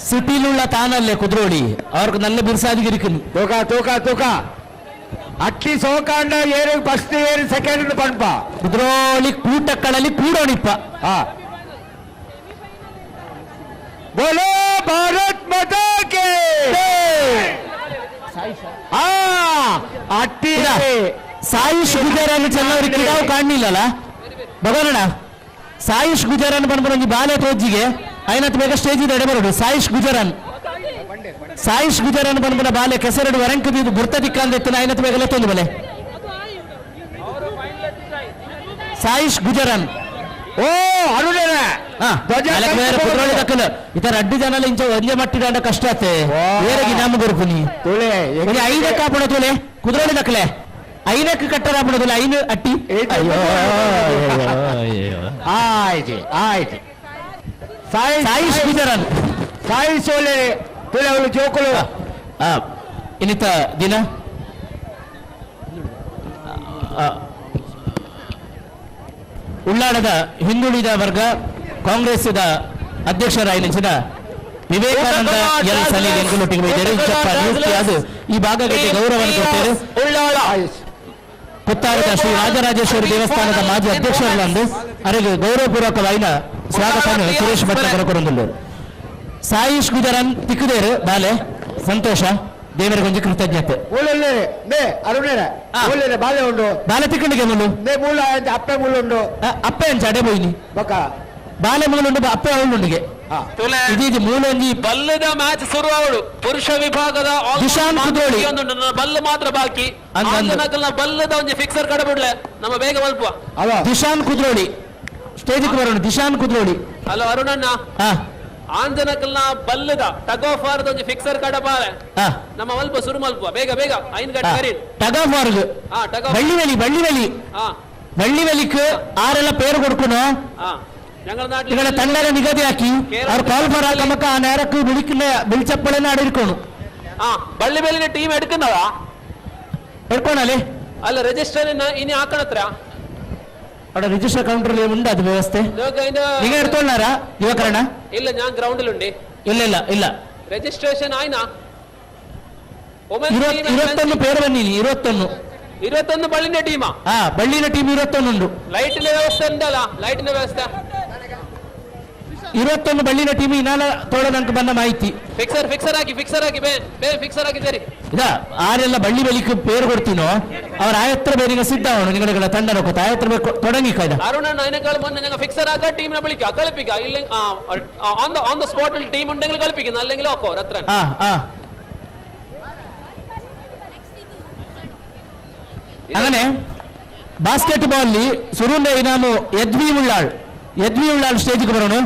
ಸಿಟಿಲುಳ್ಳ ತಾನಲ್ಲೇ ಕುದ್ರೋಳಿ ಅವ್ರಿಗೆ ನಲ್ಲ ಬಿರ್ಸಾದಿಗಿರಿക്കുന്നു ತೂಕ ತೂಕ ತೂಕ ಅಕ್ಕಿ ಸೋಕಾಂಡ ಏರು ಫಸ್ಟ್ ಏರು ಸೆಕೆಂಡ್ ಪಂಪ ಕುದ್ರೋಳಿ ಕೂಟಕ್ಕಳಲ್ಲಿ ಕೂಡೋಣಿಪ್ಪ ಬೋಲೋ ಭಾರತ್ ಮಾತಾ ಕೇ ಅಟ್ಟಿ ಸಾಯಿಶ್ ಗುಜಾರನ್ ಚೆನ್ನವರಿಗೆ ಕಿಡಾವು ಕಾಣಲಿಲ್ಲಲ್ಲ ಭಗವನಣ್ಣ ಸಾಯಿಶ್ ಗುಜಾರನ್ ಬಂದ್ಬರ ಬಾಲೆ ತೋಜಿಗೆ ಐನತ್ ಬೇಗ ಸ್ಟೇಜ್ ಇದೆ ಬರೋಡು ಸಾಯಿಶ್ ಗುಜರನ್ ಸಾಯಿಶ್ ಗುಜರನ್ ಬಂದ್ಬರ ಬಾಲೆ ಕೆಸರಡು ವರಂಕ ಬೀದು ಬುರ್ತ ದಿಕ್ಕಂದಿತ್ತು ಐನತ್ ಬೇಗಲೆ ತೊಂದು ಬಲೆ ಸಾಯಿಶ್ ಗುಜರನ್ ಓ ಅರುಣರ ಕುದ್ರೋಳಿ ದಕ್ಕಲು ಇತರ ಅಡ್ಡು ಜನ ಇಂಚ ಒಂದೇ ಮಟ್ಟಿಡ ಕಷ್ಟ ಆತೆ ಬೇರೆಗೆ ನಮ್ಮ ಗುರುಪುನಿ ತುಳೆ ಐದಕ್ಕೆ ಹಾಪಣ ತುಲೆ ಕುದ್ರೋಳಿ ದಕ್ಕಲೆ ಐನಕ್ಕೆ ಕಟ್ಟರ ಹಾಪಣ ತುಲೆ ಐನು ಅಟ್ಟಿ ಅಯ್ಯೋ ಆಯ್ತು ಆಯ್ತು ಸಾಯಿಶ್ ಗುಜರನ್ ಸಾಯಿ ಸೋಲೆ ತುಲೆ ಅವಳು ಜೋಕುಲು ಇನ್ನಿತ ದಿನ ಉಳ್ಳಾಡದ ಹಿಂದುಳಿದ ವರ್ಗ ಕಾಂಗ್ರೆಸ್ದ ಅಧ್ಯಕ್ಷರಾಯಿನ ವಿವೇಕಾನಂದ ಎಲ್ ಸಲೀಲ್ ಎಂಕುಲೊಟ್ಟಿಗೆ ಬೈದರು ಇಂಚಪ್ಪ ನಿಯುಕ್ತಿ ಅದು ಈ ಭಾಗಕ್ಕೆ ಗೌರವವನ್ನು ಕೊಡ್ತೇವೆ ಪುತ್ತಾರದ ಶ್ರೀ ರಾಜರಾಜೇಶ್ವರಿ ದೇವಸ್ಥಾನದ ಮಾಜಿ ಅಧ್ಯಕ್ಷರಲ್ಲಂದು ಅವರಿಗೆ ಗೌರವಪೂರ್ವಕವಾಯಿನ ಸ್ವಾಗತ ಸುರೇಶ್ ಭಟ್ ಕೊರಕೊಂದುಳ್ಳರು ಸಾಯಿಶ್ ಗುಜರನ್ ತಿಕ್ಕುದೇರು ಬಾಲೆ ಸಂತೋಷ ದೇವರಿಗೊಂಜಿ ಕೃತಜ್ಞತೆ ಬಾಲೆ ಉಂಡು ಬಾಲೆ ತಿಕ್ಕಂಡಿಗೆ ಮುಲ್ಲು ಮೂಲ ಅಪ್ಪೆ ಮುಳ್ಳು ಉಂಡು ಅಪ್ಪೆ ಅಂಚ ಅಡೆ ಬೋಯ್ನಿ ಬೊಕ ಬಾಲೆ ಮುಗಲುಂಡು ಅಪ್ಪೆ ಅವಳುಂಡಿಗೆ ಇದು ಮೂಲೊಂಜಿ ಬಲ್ಲದ ಮ್ಯಾಚ್ ಶುರು ಅವಳು ಪುರುಷ ವಿಭಾಗದ ದಿಶಾನ್ ಕುದ್ರೋಳಿ. ಬಲ್ಲು ಮಾತ್ರ ಬಾಕಿ ಅಂದ್ ಅಂದ್. ಬಲ್ಲದ ಒಂಜಿ ಫಿಕ್ಸರ್ ಕಡೆ ಬಿಡ್ಲೆ ನಮ್ಮ ಬೇಗ ಮಲ್ಪುವ ದಿಶಾನ್ ಕುದ್ರೋಳಿ ಸ್ಟೇಜ್ ಬರೋಣ. Dishan Kudroli. Hello ಅರುಣಣ್ಣ, ಆಂಜನಕಲ್ನ ಬಲ್ಲದ tug of ವಾರದ ಒಂಜಿ ಫಿಕ್ಸರ್ ಕಡ ಬಾಲೆ ನಮ್ಮ ಮಲ್ಪ ಶುರು ಮಲ್ಪುವ ಬೇಗ ಬೇಗ 5 ಗಂಟೆ ಕರೀನ್ ಟಗ್ ಆಫ್ ವಾರ್ಗ್ ಟಗ್ ಆಫ್ ಬಳ್ಳಿವೆಲಿ ಬಳ್ಳಿವೆಲಿ ಬಳ್ಳಿವೆಲಿಕ್ ಆರೆಲ್ಲ ಪೇರು ಕೊಡ್ಕೊನು നിങ്ങളെ തണ്ടനെ നിഗതിയാക്കി അവർ കോൾ ഫോർ നമുക്ക് ആ നേരക്ക് വിളിക്കുന്ന വിളിച്ചപ്പോഴെ അടിയിരിക്കണു. ಬಳ್ಳಿಬೇಲಿನ ಟೀಮ್ എടുക്കുന്നതാ എടുക്കണല്ലേ? അല്ല രജിസ്റ്റർ ഇനി ആക്കണത്ര അവിടെ രജിസ്റ്റർ കൗണ്ടറിൽ ഉണ്ട് അത് വ്യവസ്ഥ. നിങ്ങൾ എടുത്തോളാരാ യുവകരണ? ഇല്ല ഞാൻ ഗ്രൗണ്ടിലുണ്ട്. ഇല്ല ഇല്ല ഇല്ല രജിസ്ട്രേഷൻ ആയിനാ? 21 പേര് വന്നിനി. 21 21 ಬಳ್ಳಿನ ಟೀಮಾ? ആ ಬಳ್ಳಿನ ಟೀಮ್ 21 ಉಂಡು. ಲೈಟಿನ ವ್ಯವಸ್ಥೆ ಉಂಟಲ್ಲ? ಲೈಟಿನ ವ್ಯವಸ್ಥೆ 21 ಬಳ್ಳಿನ ಟೀಮ್ ಇನಾಲ ತೋಳದಂಕ ಬಂದ ಮಾಹಿತಿ. Fixer fixer hockey fixer hockey ಬೇ ಬೇ ಫಿಕ್ಸರ್ ಹಾಕಿದ್ದೀರಿ. ಇದ ಆರೆಲ್ಲ ಬಳ್ಳಿ ಬಲಿക്ക് പേര് കൊടുത്തിനോ അവർ ആയത്ര പേരിങ്ങ ಸಿದ್ಧ നിങ്ങളുടെ ತಂಡ ನೋಕೋತ ಆಯತ್ರ ಬೇಕು ತೊಡಗಿ ಕಾಯ್ದ. ಅರುಣ അതിനേക്കാൾ മുന്നേ ഞങ്ങൾ ഫിക്സർ ആക്കുക ടീമിനെ വിളിക്കുക കളിപ്പിക്കുക. ഇല്ലെങ്കിൽ ഓൺ the സ്പോട്ടിൽ ടീം ഉണ്ടെങ്കിൽ കളിപ്പിക്കുന്നു, അല്ലെങ്കിൽ ഓക്കോ അത്ര. ആ ആ അങ്ങനെ ബാസ്കറ്റ് ಬಾಲ್ ಸುರುಂಡೆ ಇನಾಮು ಯದ್ವಿ ಉಳ್ಳಾಳ್ ಯದ್ವಿ ಉಳ್ಳಾಳ್ ಸ್ಟೇಜ್ಗೆ ಬರೋಣ.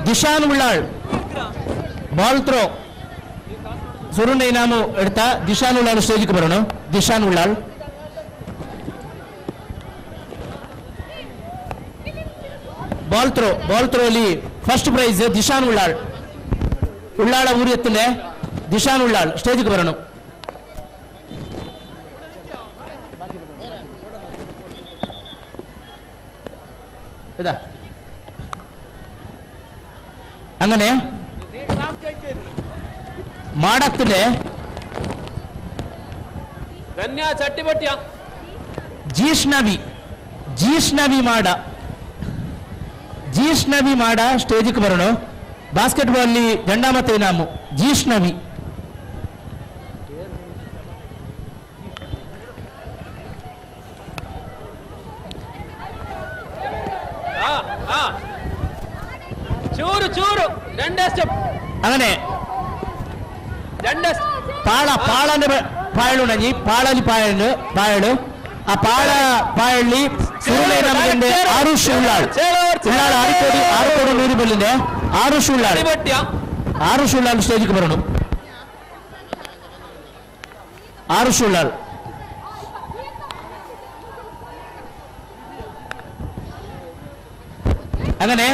ದಿಶಾನ್ ಉಳ್ಳಾಳ್ ಬಾಲ್ ಥ್ರೋ ಸುರುಂಡೆ ಇನಾಮು എടുത്ത ದಿಶಾನ್ ಉಳ್ಳಾಳ್ ಸ್ಟೇಜ್ಗೆ ಬರೋಣ. ದಿಶಾನ್ ಉಳ್ಳಾಳ್ ಬಾಲ್ ಥ್ರೋ ಅಲ್ಲಿ ಫಸ್ಟ್ ಪ್ರೈಸ್ ದಿಶಾನ್ ಉಳ್ಳಾಳ್. ಉಳ್ಳಾಳ ಊರು ಎತ್ತಲೆ ದಿಶಾನ್ ಉಳ್ಳಾಳ್ ಸ್ಟೇಜ್ಗೆ ಬರೋಣ. ಇದಾ അങ്ങനെ ಮಾಡತ್ತಿದೆ ಧನ್ಯ ಚಟ್ಟಿಬಟ್ಟಿಯ ಜೀಷ್ಣವಿ ಜೀಷ್ಣವಿ ಮಾಡ ಜೀಷ್ಣವಿ ಮಾಡ ಸ್ಟೇಜಿಗೆ ಬರೋಣ. ಬಾಸ್ಕೆಟ್ ಬಾಲ್ ಜಂಡಾಮತ ಇನಾಮು ಜೀಷ್ಣವಿ. ಚೂರು ಚೂರು రెండే ಸ್ಟೆಪ್ അങ്ങനെ ಪಾಳ ಪಾಳನೆ ಪಾಯಳು ನಂಜಿ ಪಾಳಲಿ ಪಾಯಳು ಪಾಯಳು ಆ ಪಾಳ ಪಾಯಳ್ಳಿ ಸುರುಳೆ ನಮಗೆಂದೆ ಆರುಷ್ ಉಳ್ಳಾಳ್ ಉಳ್ಳಾಳ್ 6 ಕೋಡಿ 100 ಬಲ್ಲಿದೆ. ಆರುಷ್ ಉಳ್ಳಾಳ್ ಆರುಷ್ ಉಳ್ಳಾಳ್ ಸ್ಟೇಜ್ಗೆ ಬರೋಣ. ಆರುಷ್ ಉಳ್ಳಾಳ್ അങ്ങനെ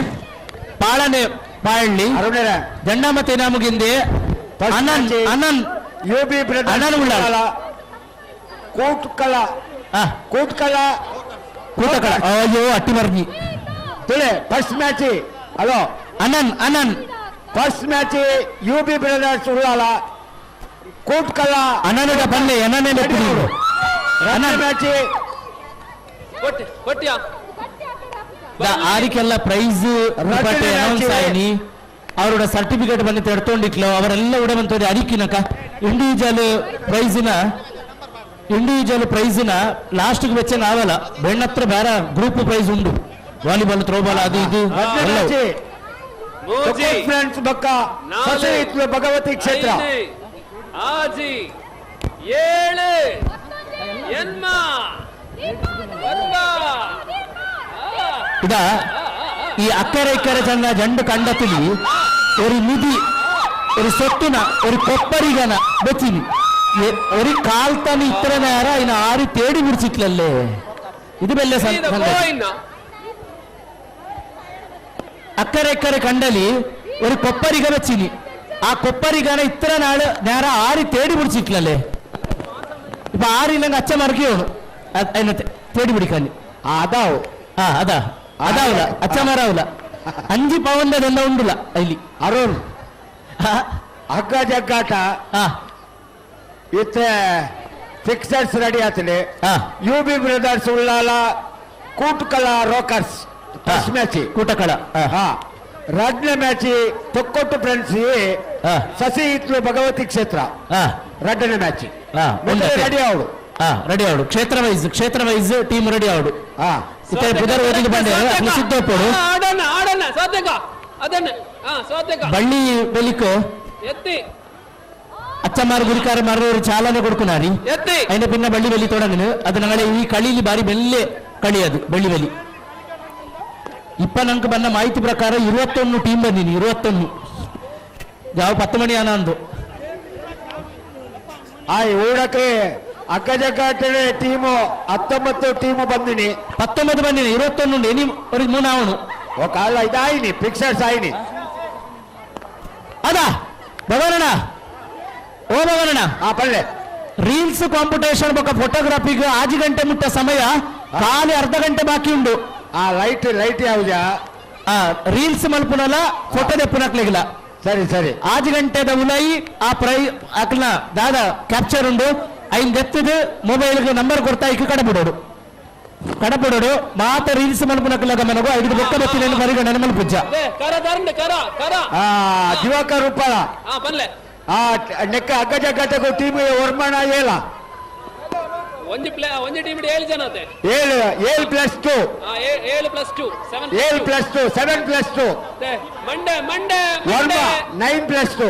ಪಾಳನೆ ಪಾಯಳ್ಳಿ ದಂಡಮತೆ ನಮಗಿಂದೆ ಅನನ್ ಅನನ್ ಯುಬಿ ಅನನ್ ಉಳ್ಳಾಳ್ ಕೂಟ್ಕಳ ಕೂಟ್ಕಳ ಕೂಟಕಳ ಅಯ್ಯೋ ಅಟ್ಟಿ ಮರ್ಜಿ ತುಳೆ first match hello Anan Anan first match UB brothers Ullal Kootkala ಅನನದ ಬನ್ನಿ ಅನನೇ ಅನನ್ ಮ್ಯಾಚ್ ಕೊಟ್ಟಿಯಾ ಆರಿಕೆಲ್ಲ ಪ್ರೈಸ್ ಅನೌನ್ಸ್ ಆಯ್ನಿ ಅವರೋಡ ಸರ್ಟಿಫಿಕೇಟ್ ಬಂದು ಎಡ್ತೊಂಡಿಕ್ಲು ಅವರೆಲ್ಲ ಉಡ ಬಂತವ್ರೆ ಅರಿಕಿನಕ ಇಂಡಿವಿಜುವಲ್ ಪ್ರೈಸ್ನ ಲಾಸ್ಟ್ಗೆ ಬೆಚ್ಚಂಗೆ ಆವಲ್ಲ. ಬೆಣ್ಣತ್ರ ಬೇರೆ ಗ್ರೂಪ್ ಪ್ರೈಸ್ ಉಂಡು ವಾಲಿಬಾಲ್ ಥ್ರೋಬಾಲ್ ಅದು ಇದು ಫ್ರೆಂಡ್ಸ್ ಬಕ್ಕ ಭಗವತಿ ಕ್ಷೇತ್ರ 6 7 8 ಇದ ಈ ಅಕ್ಕರೆ ಇಕ್ಕರೆ ಚಂದ ಜಂಡು ಕಂಡತಿಲಿ ഒരു നിധി ഒരു സ്വത്തിന ഒരു കൊപ്പരികന വെച്ചിനി ഒരു കാൽത്തന്നെ ഇത്ര നേരം അതിനെ ആര് തേടി പിടിച്ചിട്ടില്ലല്ലേ. ഇത് വല്ല അക്കരെ ഇക്കരെ കണ്ടലി ഒരു കൊപ്പരിക വെച്ചിനി ആ കൊപ്പരികന ഇത്ര നാള് നേരം ആര് തേടി പിടിച്ചിട്ടില്ലല്ലേ. ഇപ്പൊ ആരില്ലെങ്കിൽ അച്ഛൻ മറക്കുകയാണ് അതിനെ തേടി പിടിക്കാൻ. അതാവും ആ അതാ അതാവില്ല അച്ഛന്മാരാവില്ല. 5 പവന്റെ അതെല്ലാം ഉണ്ടില്ല അതില്. ಅರುಣ್ ಹಗ್ಗ ಜಗ್ಗಾಟ ಇತ್ತೆ ಫಿಕ್ಸರ್ಸ್ ರೆಡಿ ಆತನೆ U B brothers Ullal Kootkala rockers first match Kootakala ಹಾ ರಡ್ನೇ ಮ್ಯಾಚ್ ತೊಕ್ಕೊಟ್ಟು ಫ್ರೆಂಡ್ಸ್ ಸಸಿ ಇತ್ಲು ಭಗವತಿ ಕ್ಷೇತ್ರ ರಡ್ಡನೇ ಮ್ಯಾಚ್ ರೆಡಿ ಅವಳು ರೆಡಿ ಅವಳು ಕ್ಷೇತ್ರ ವೈಸ್ ಟೀಮ್ ರೆಡಿ ಅವಳು ಇತ್ತೆ ಬುಧರ್ ಓದಿಗೆ ಬಂದೆ ಸಿದ್ದಪ್ಪಡು ಆಡಣ್ಣ ಆಡಣ್ಣ ಸಾಧ್ಯಕ ಅದನ್ನ ಹಾ ಸಾಧ್ಯಕ ಬಳ್ಳಿ ಬೆಲಿಕ್ ಎತ್ತಿ ಅಚ್ಚಮಾರು ಗುರಿಕಾರ ಮಾರವರು ಚಾಲನೆ ಕೊಡ್ಕುನಾರಿ ಎತ್ತಿ అయిన పిన్న ಬಳ್ಳಿ ಬೆಲಿ ತೊಡಗನು ಅದು ನಾಳೆ ಈ ಕಳಿಲಿ ಬಾರಿ ಬೆಲ್ಲೆ ಕಳಿ ಅದು ಬಳ್ಳಿ ಬೆಲಿ ಇಪ್ಪ ನಂಗೆ ಬಂದ ಮಾಹಿತಿ ಪ್ರಕಾರ 21 ಟೀಮ್ ಬಂದೀನಿ 21 ಯಾವ 10 ಮಣಿ ಆನಂದು ಆಯ್ ಊಡಕ್ಕೆ ಅಕ್ಕಜಕ್ಕಾಟನೆ ಟೀಮು 19 ಟೀಮು ಬಂದಿನಿ 19 ಬಂದಿನಿ 21 ಎನಿ ഒരു ಮೂನಾವಣು ఒక ಅಲ್ಲ ಇದಾಯಿನಿ ಪಿಕ್ಚರ್ಸ್ ಆಯಿನಿ ಅದ ಭಗವನಣ್ಣ ಓ ಭಗವನಣ್ಣ ಆ ಪಲ್ಲೆ ರೀಲ್ಸ್ ಕಾಂಪಿಟೇಷನ್ ಬೊಕ್ಕ ಫೋಟೋಗ್ರಫಿಗೆ ಆಜಿ ಗಂಟೆ ಮುಟ್ಟ ಸಮಯ ಖಾಲಿ ಅರ್ಧ ಗಂಟೆ ಬಾಕಿ ಉಂಡು ಆ ಲೈಟ್ ಲೈಟ್ ಯಾವುದಾ ಆ ರೀಲ್ಸ್ ಮಲ್ಪುನಲ ಫೋಟೋ ದೆಪ್ಪುನಕ್ಲಿಗಿಲ್ಲ ಸರಿ ಸರಿ ಆಜಿ ಗಂಟೆದ ಉಲೈ ಆ ಪ್ರೈ ಅಕ್ಲ ದಾದ ಕ್ಯಾಪ್ಚರ್ ಉಂಡು ಐನ್ ದೆತ್ತದು ಮೊಬೈಲ್ಗೆ ನಂಬರ್ ಕೊಡ್ತಾ ಇಕ್ಕ ಕಡಬಿಡೋಡು ಕಡಬಿಡೋಡು ಮಾತ ರೀಲ್ಸ್ ಮಲ್ಪುನಕ್ಲ ಗಮನಗು ಐದು ಬೊಕ್ಕ ಬತ್ತಿನ ಪರಿಗಣನೆ ಮಲ್ಪುಜ್ಜ ಕರ ಧರ್ಮ ಕರ ಕರ ಆ ದಿವಾಕರ್ ರೂಪಾಳ ಹಾ ಬನ್ಲೆ ಆ ನೆಕ್ಕ ಅಗ್ಗಜಗ್ಗಟకు ಟೀಮ್ ವರ್ಮಣ ಏಲ ಒಂಜಿ ಪ್ಲೇ ಒಂಜಿ ಟೀಮ್ 7 ಜನ ಅತೆ 7 7 ಪ್ಲಸ್ 2 ಹಾ 7 ಪ್ಲಸ್ 2 7 7 ಪ್ಲಸ್ 2 7 ಪ್ಲಸ್ 2 ಮಂಡೆ ಮಂಡೆ ವರ್ಮ 9 ಪ್ಲಸ್ 2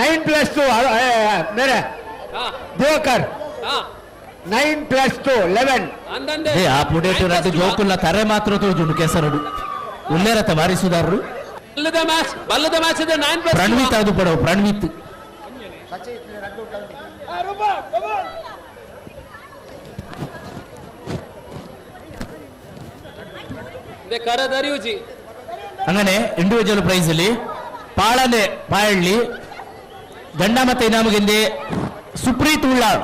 9 ಪ್ಲಸ್ 2 ಮೇರೆ ದಿವಾಕರ್ 9 ಪ್ಲಸ್ 2 11 ಅಂದಂದೆ ಏ ಆ ಪುಡೇಟು ರಡ್ಡು ಜೋಕುಲ್ಲ ತರೆ ಮಾತ್ರ ತೋಜುಂಡು ಕೆಸರಡು ಉಲ್ಲೇರತ ಬಾರಿಸುದಾರರು ಬಲ್ಲದ ಮ್ಯಾಚ್ ಬಲ್ಲದ ಮ್ಯಾಚ್ ಇದೆ 9 ಪ್ಲಸ್ ಪ್ರಣವಿತ್ ಅದು ಪಡವು ಪ್ರಣವಿತ್ ಕರ ದರಿಯುಜಿ ಅಂಗನೆ ಇಂಡಿವಿಜುವಲ್ ಪ್ರೈಸ್ ಅಲ್ಲಿ ಪಾಳನೆ ಪಾಯಳ್ಳಿ ಗಂಡ ಮತ್ತೆ ಇನಾಮಗೆಂದೆ ಸುಪ್ರೀತ್ ಉಳ್ಳಾಳ್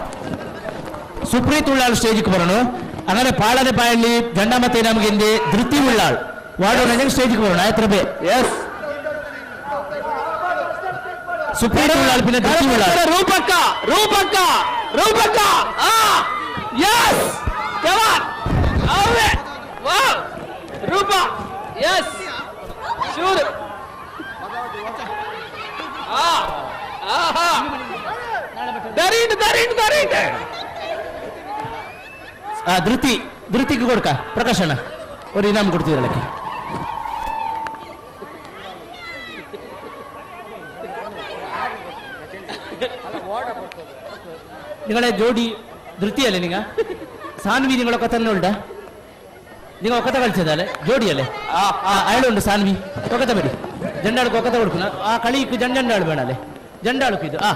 ಸುಪ್ರೀತ್ ಉಳ್ಳಾಳ್ ಸ್ಟೇಜ್ಗೆ ಬರೋಣ ಅಂಗನೆ ಪಾಳನೆ ಪಾಯಳ್ಳಿ ಗಂಡ ಮತ್ತೆ ಇನಾಮಗೆಂದೆ ಧೃತಿ ಉಳ್ಳಾಳ್ ವಾರ್ಡ್ ಸ್ಟೇಜ್ಗೆ ಬರೋಣ ಆಯ್ತು ಬೇ ಎಸ್ ಸುಪ್ರೀತ್ ಉಳ್ಳಾಳ್ ಪಿನ್ನ ಧೃತಿ ಉಳ್ಳಾಳ್ ರೂಪಕ್ಕ ರೂಪಕ್ಕ ರೂಪಕ್ಕ ಆ ಎಸ್ ಕಮಾನ್ ಅವೇ ವಾವ್ ರೂಪ ಎಸ್ ಶೂರ್ ಆ ಆಹಾ ದರೀಟ್ ದರೀಟ್ ದರೀಟ್ ಆ ಧೃತಿ ಧೃತಿಗೆ ಕೊಡ್ಕ ಪ್ರಕಾಶಣ್ಣ ஒரு ಇನಾಮ್ ಕೊಡ್ತೀರಲ್ಲಕ್ಕೆ ನಿങ്ങളെ ಜೋಡಿ ಧೃತಿಯല്ലേ ನಿಂಗ ಸಾನ್ವಿ ನಿಗಳ ಕಥನೆ ಉಂಟಾ നിങ്ങൾ ഒക്കത്തെ കളിച്ചതല്ലേ ജോഡിയല്ലേ അയാളുണ്ട് സാൻവി ഒക്കത്തെ പറ്റി ജണ്ടാൾക്ക് ഒക്കത്തെ കൊടുക്കുന്ന ആ കളിക്ക് ജണ്ടണ്ടാൾ വേണല്ലേ ജണ്ടാൾക്ക് ഇത് ആ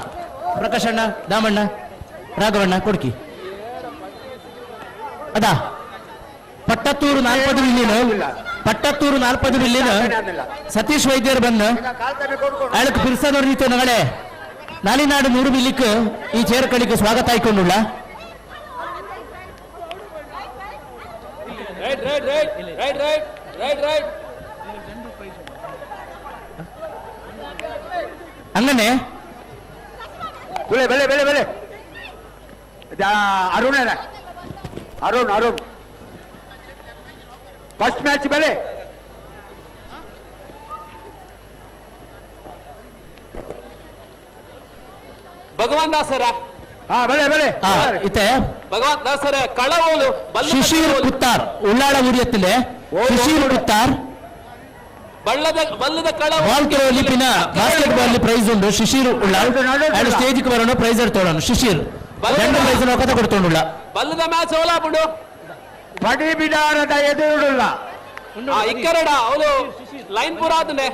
പ്രകാശ് അണ്ണ ദാമണ്ണ രാഘവണ്ണ കൊടുക്കി അതാ പട്ടത്തൂർ 40 മില്യന് പട്ടത്തൂർ 40 മില്യന് സതീഷ് വൈദ്യർ വന്ന് അയാൾക്ക് പിർസദൊറിഞ്ഞിട്ട് നിങ്ങളെ നാലിനാട് 100 മില്ലിക്ക് ഈ ചേർക്കളിക്ക് സ്വാഗത ആയിക്കൊണ്ടുള്ള right right right right right right right അങ്ങനെ ಬೆಳೆ ಬೆಳೆ ಬೆಳೆ ಬೆಳೆ ಅರುಣ್ ಅರುಣ್ ಅರುಣ್ ಫಸ್ಟ್ ಮ್ಯಾಚ್ ಬೆಳೆ ಭಗವಾನ್ ದಾಸರ ಹಾ ಬೆಳೆ ಬೆಳೆ ಇತ್ತೆ ಭಗವಾನ್ ದಾಸರ ಕಳವೋಲು ಶಿಶಿರ್ ಕುತ್ತಾರ್ ಉಳ್ಳಾಳ ಉರಿಯತ್ತಿಲೆ ಶಿಶಿರ್ ಕುತ್ತಾರ್ ಬಳ್ಳದ ಬಲ್ಲದ ಕಳವು ಬಾಲ್ ಥ್ರೋ ಪಿನ ಬಾಸ್ಕೆಟ್ ಬಾಲ್ ಪ್ರೈಸ್ ಉಂಟು ಶಿಶಿರ್ ಉಳ್ಳಾಳ್ ಆ್ಯಂಡ್ ಸ್ಟೇಜ್ಗೆ ಬರೋಣ ಪ್ರೈಸ್ ತೋಳೋಣ ಶಿಶಿರ್ ಎರಡು ಪ್ರೈಸ್ ಒಕ್ಕತ ಕೊಡ್ತೊಂಡುಳ್ಳ ಬಲ್ಲದ ಮ್ಯಾಚ್ ಓಲಾ ಬಿಡು ಪಡಿ ಬಿಡಾರದ ಎದುರುಡುಲ್ಲ ಇಕ್ಕರಡ ಅವಳು ಲೈನ್ ಪೂರ ಆದನೆ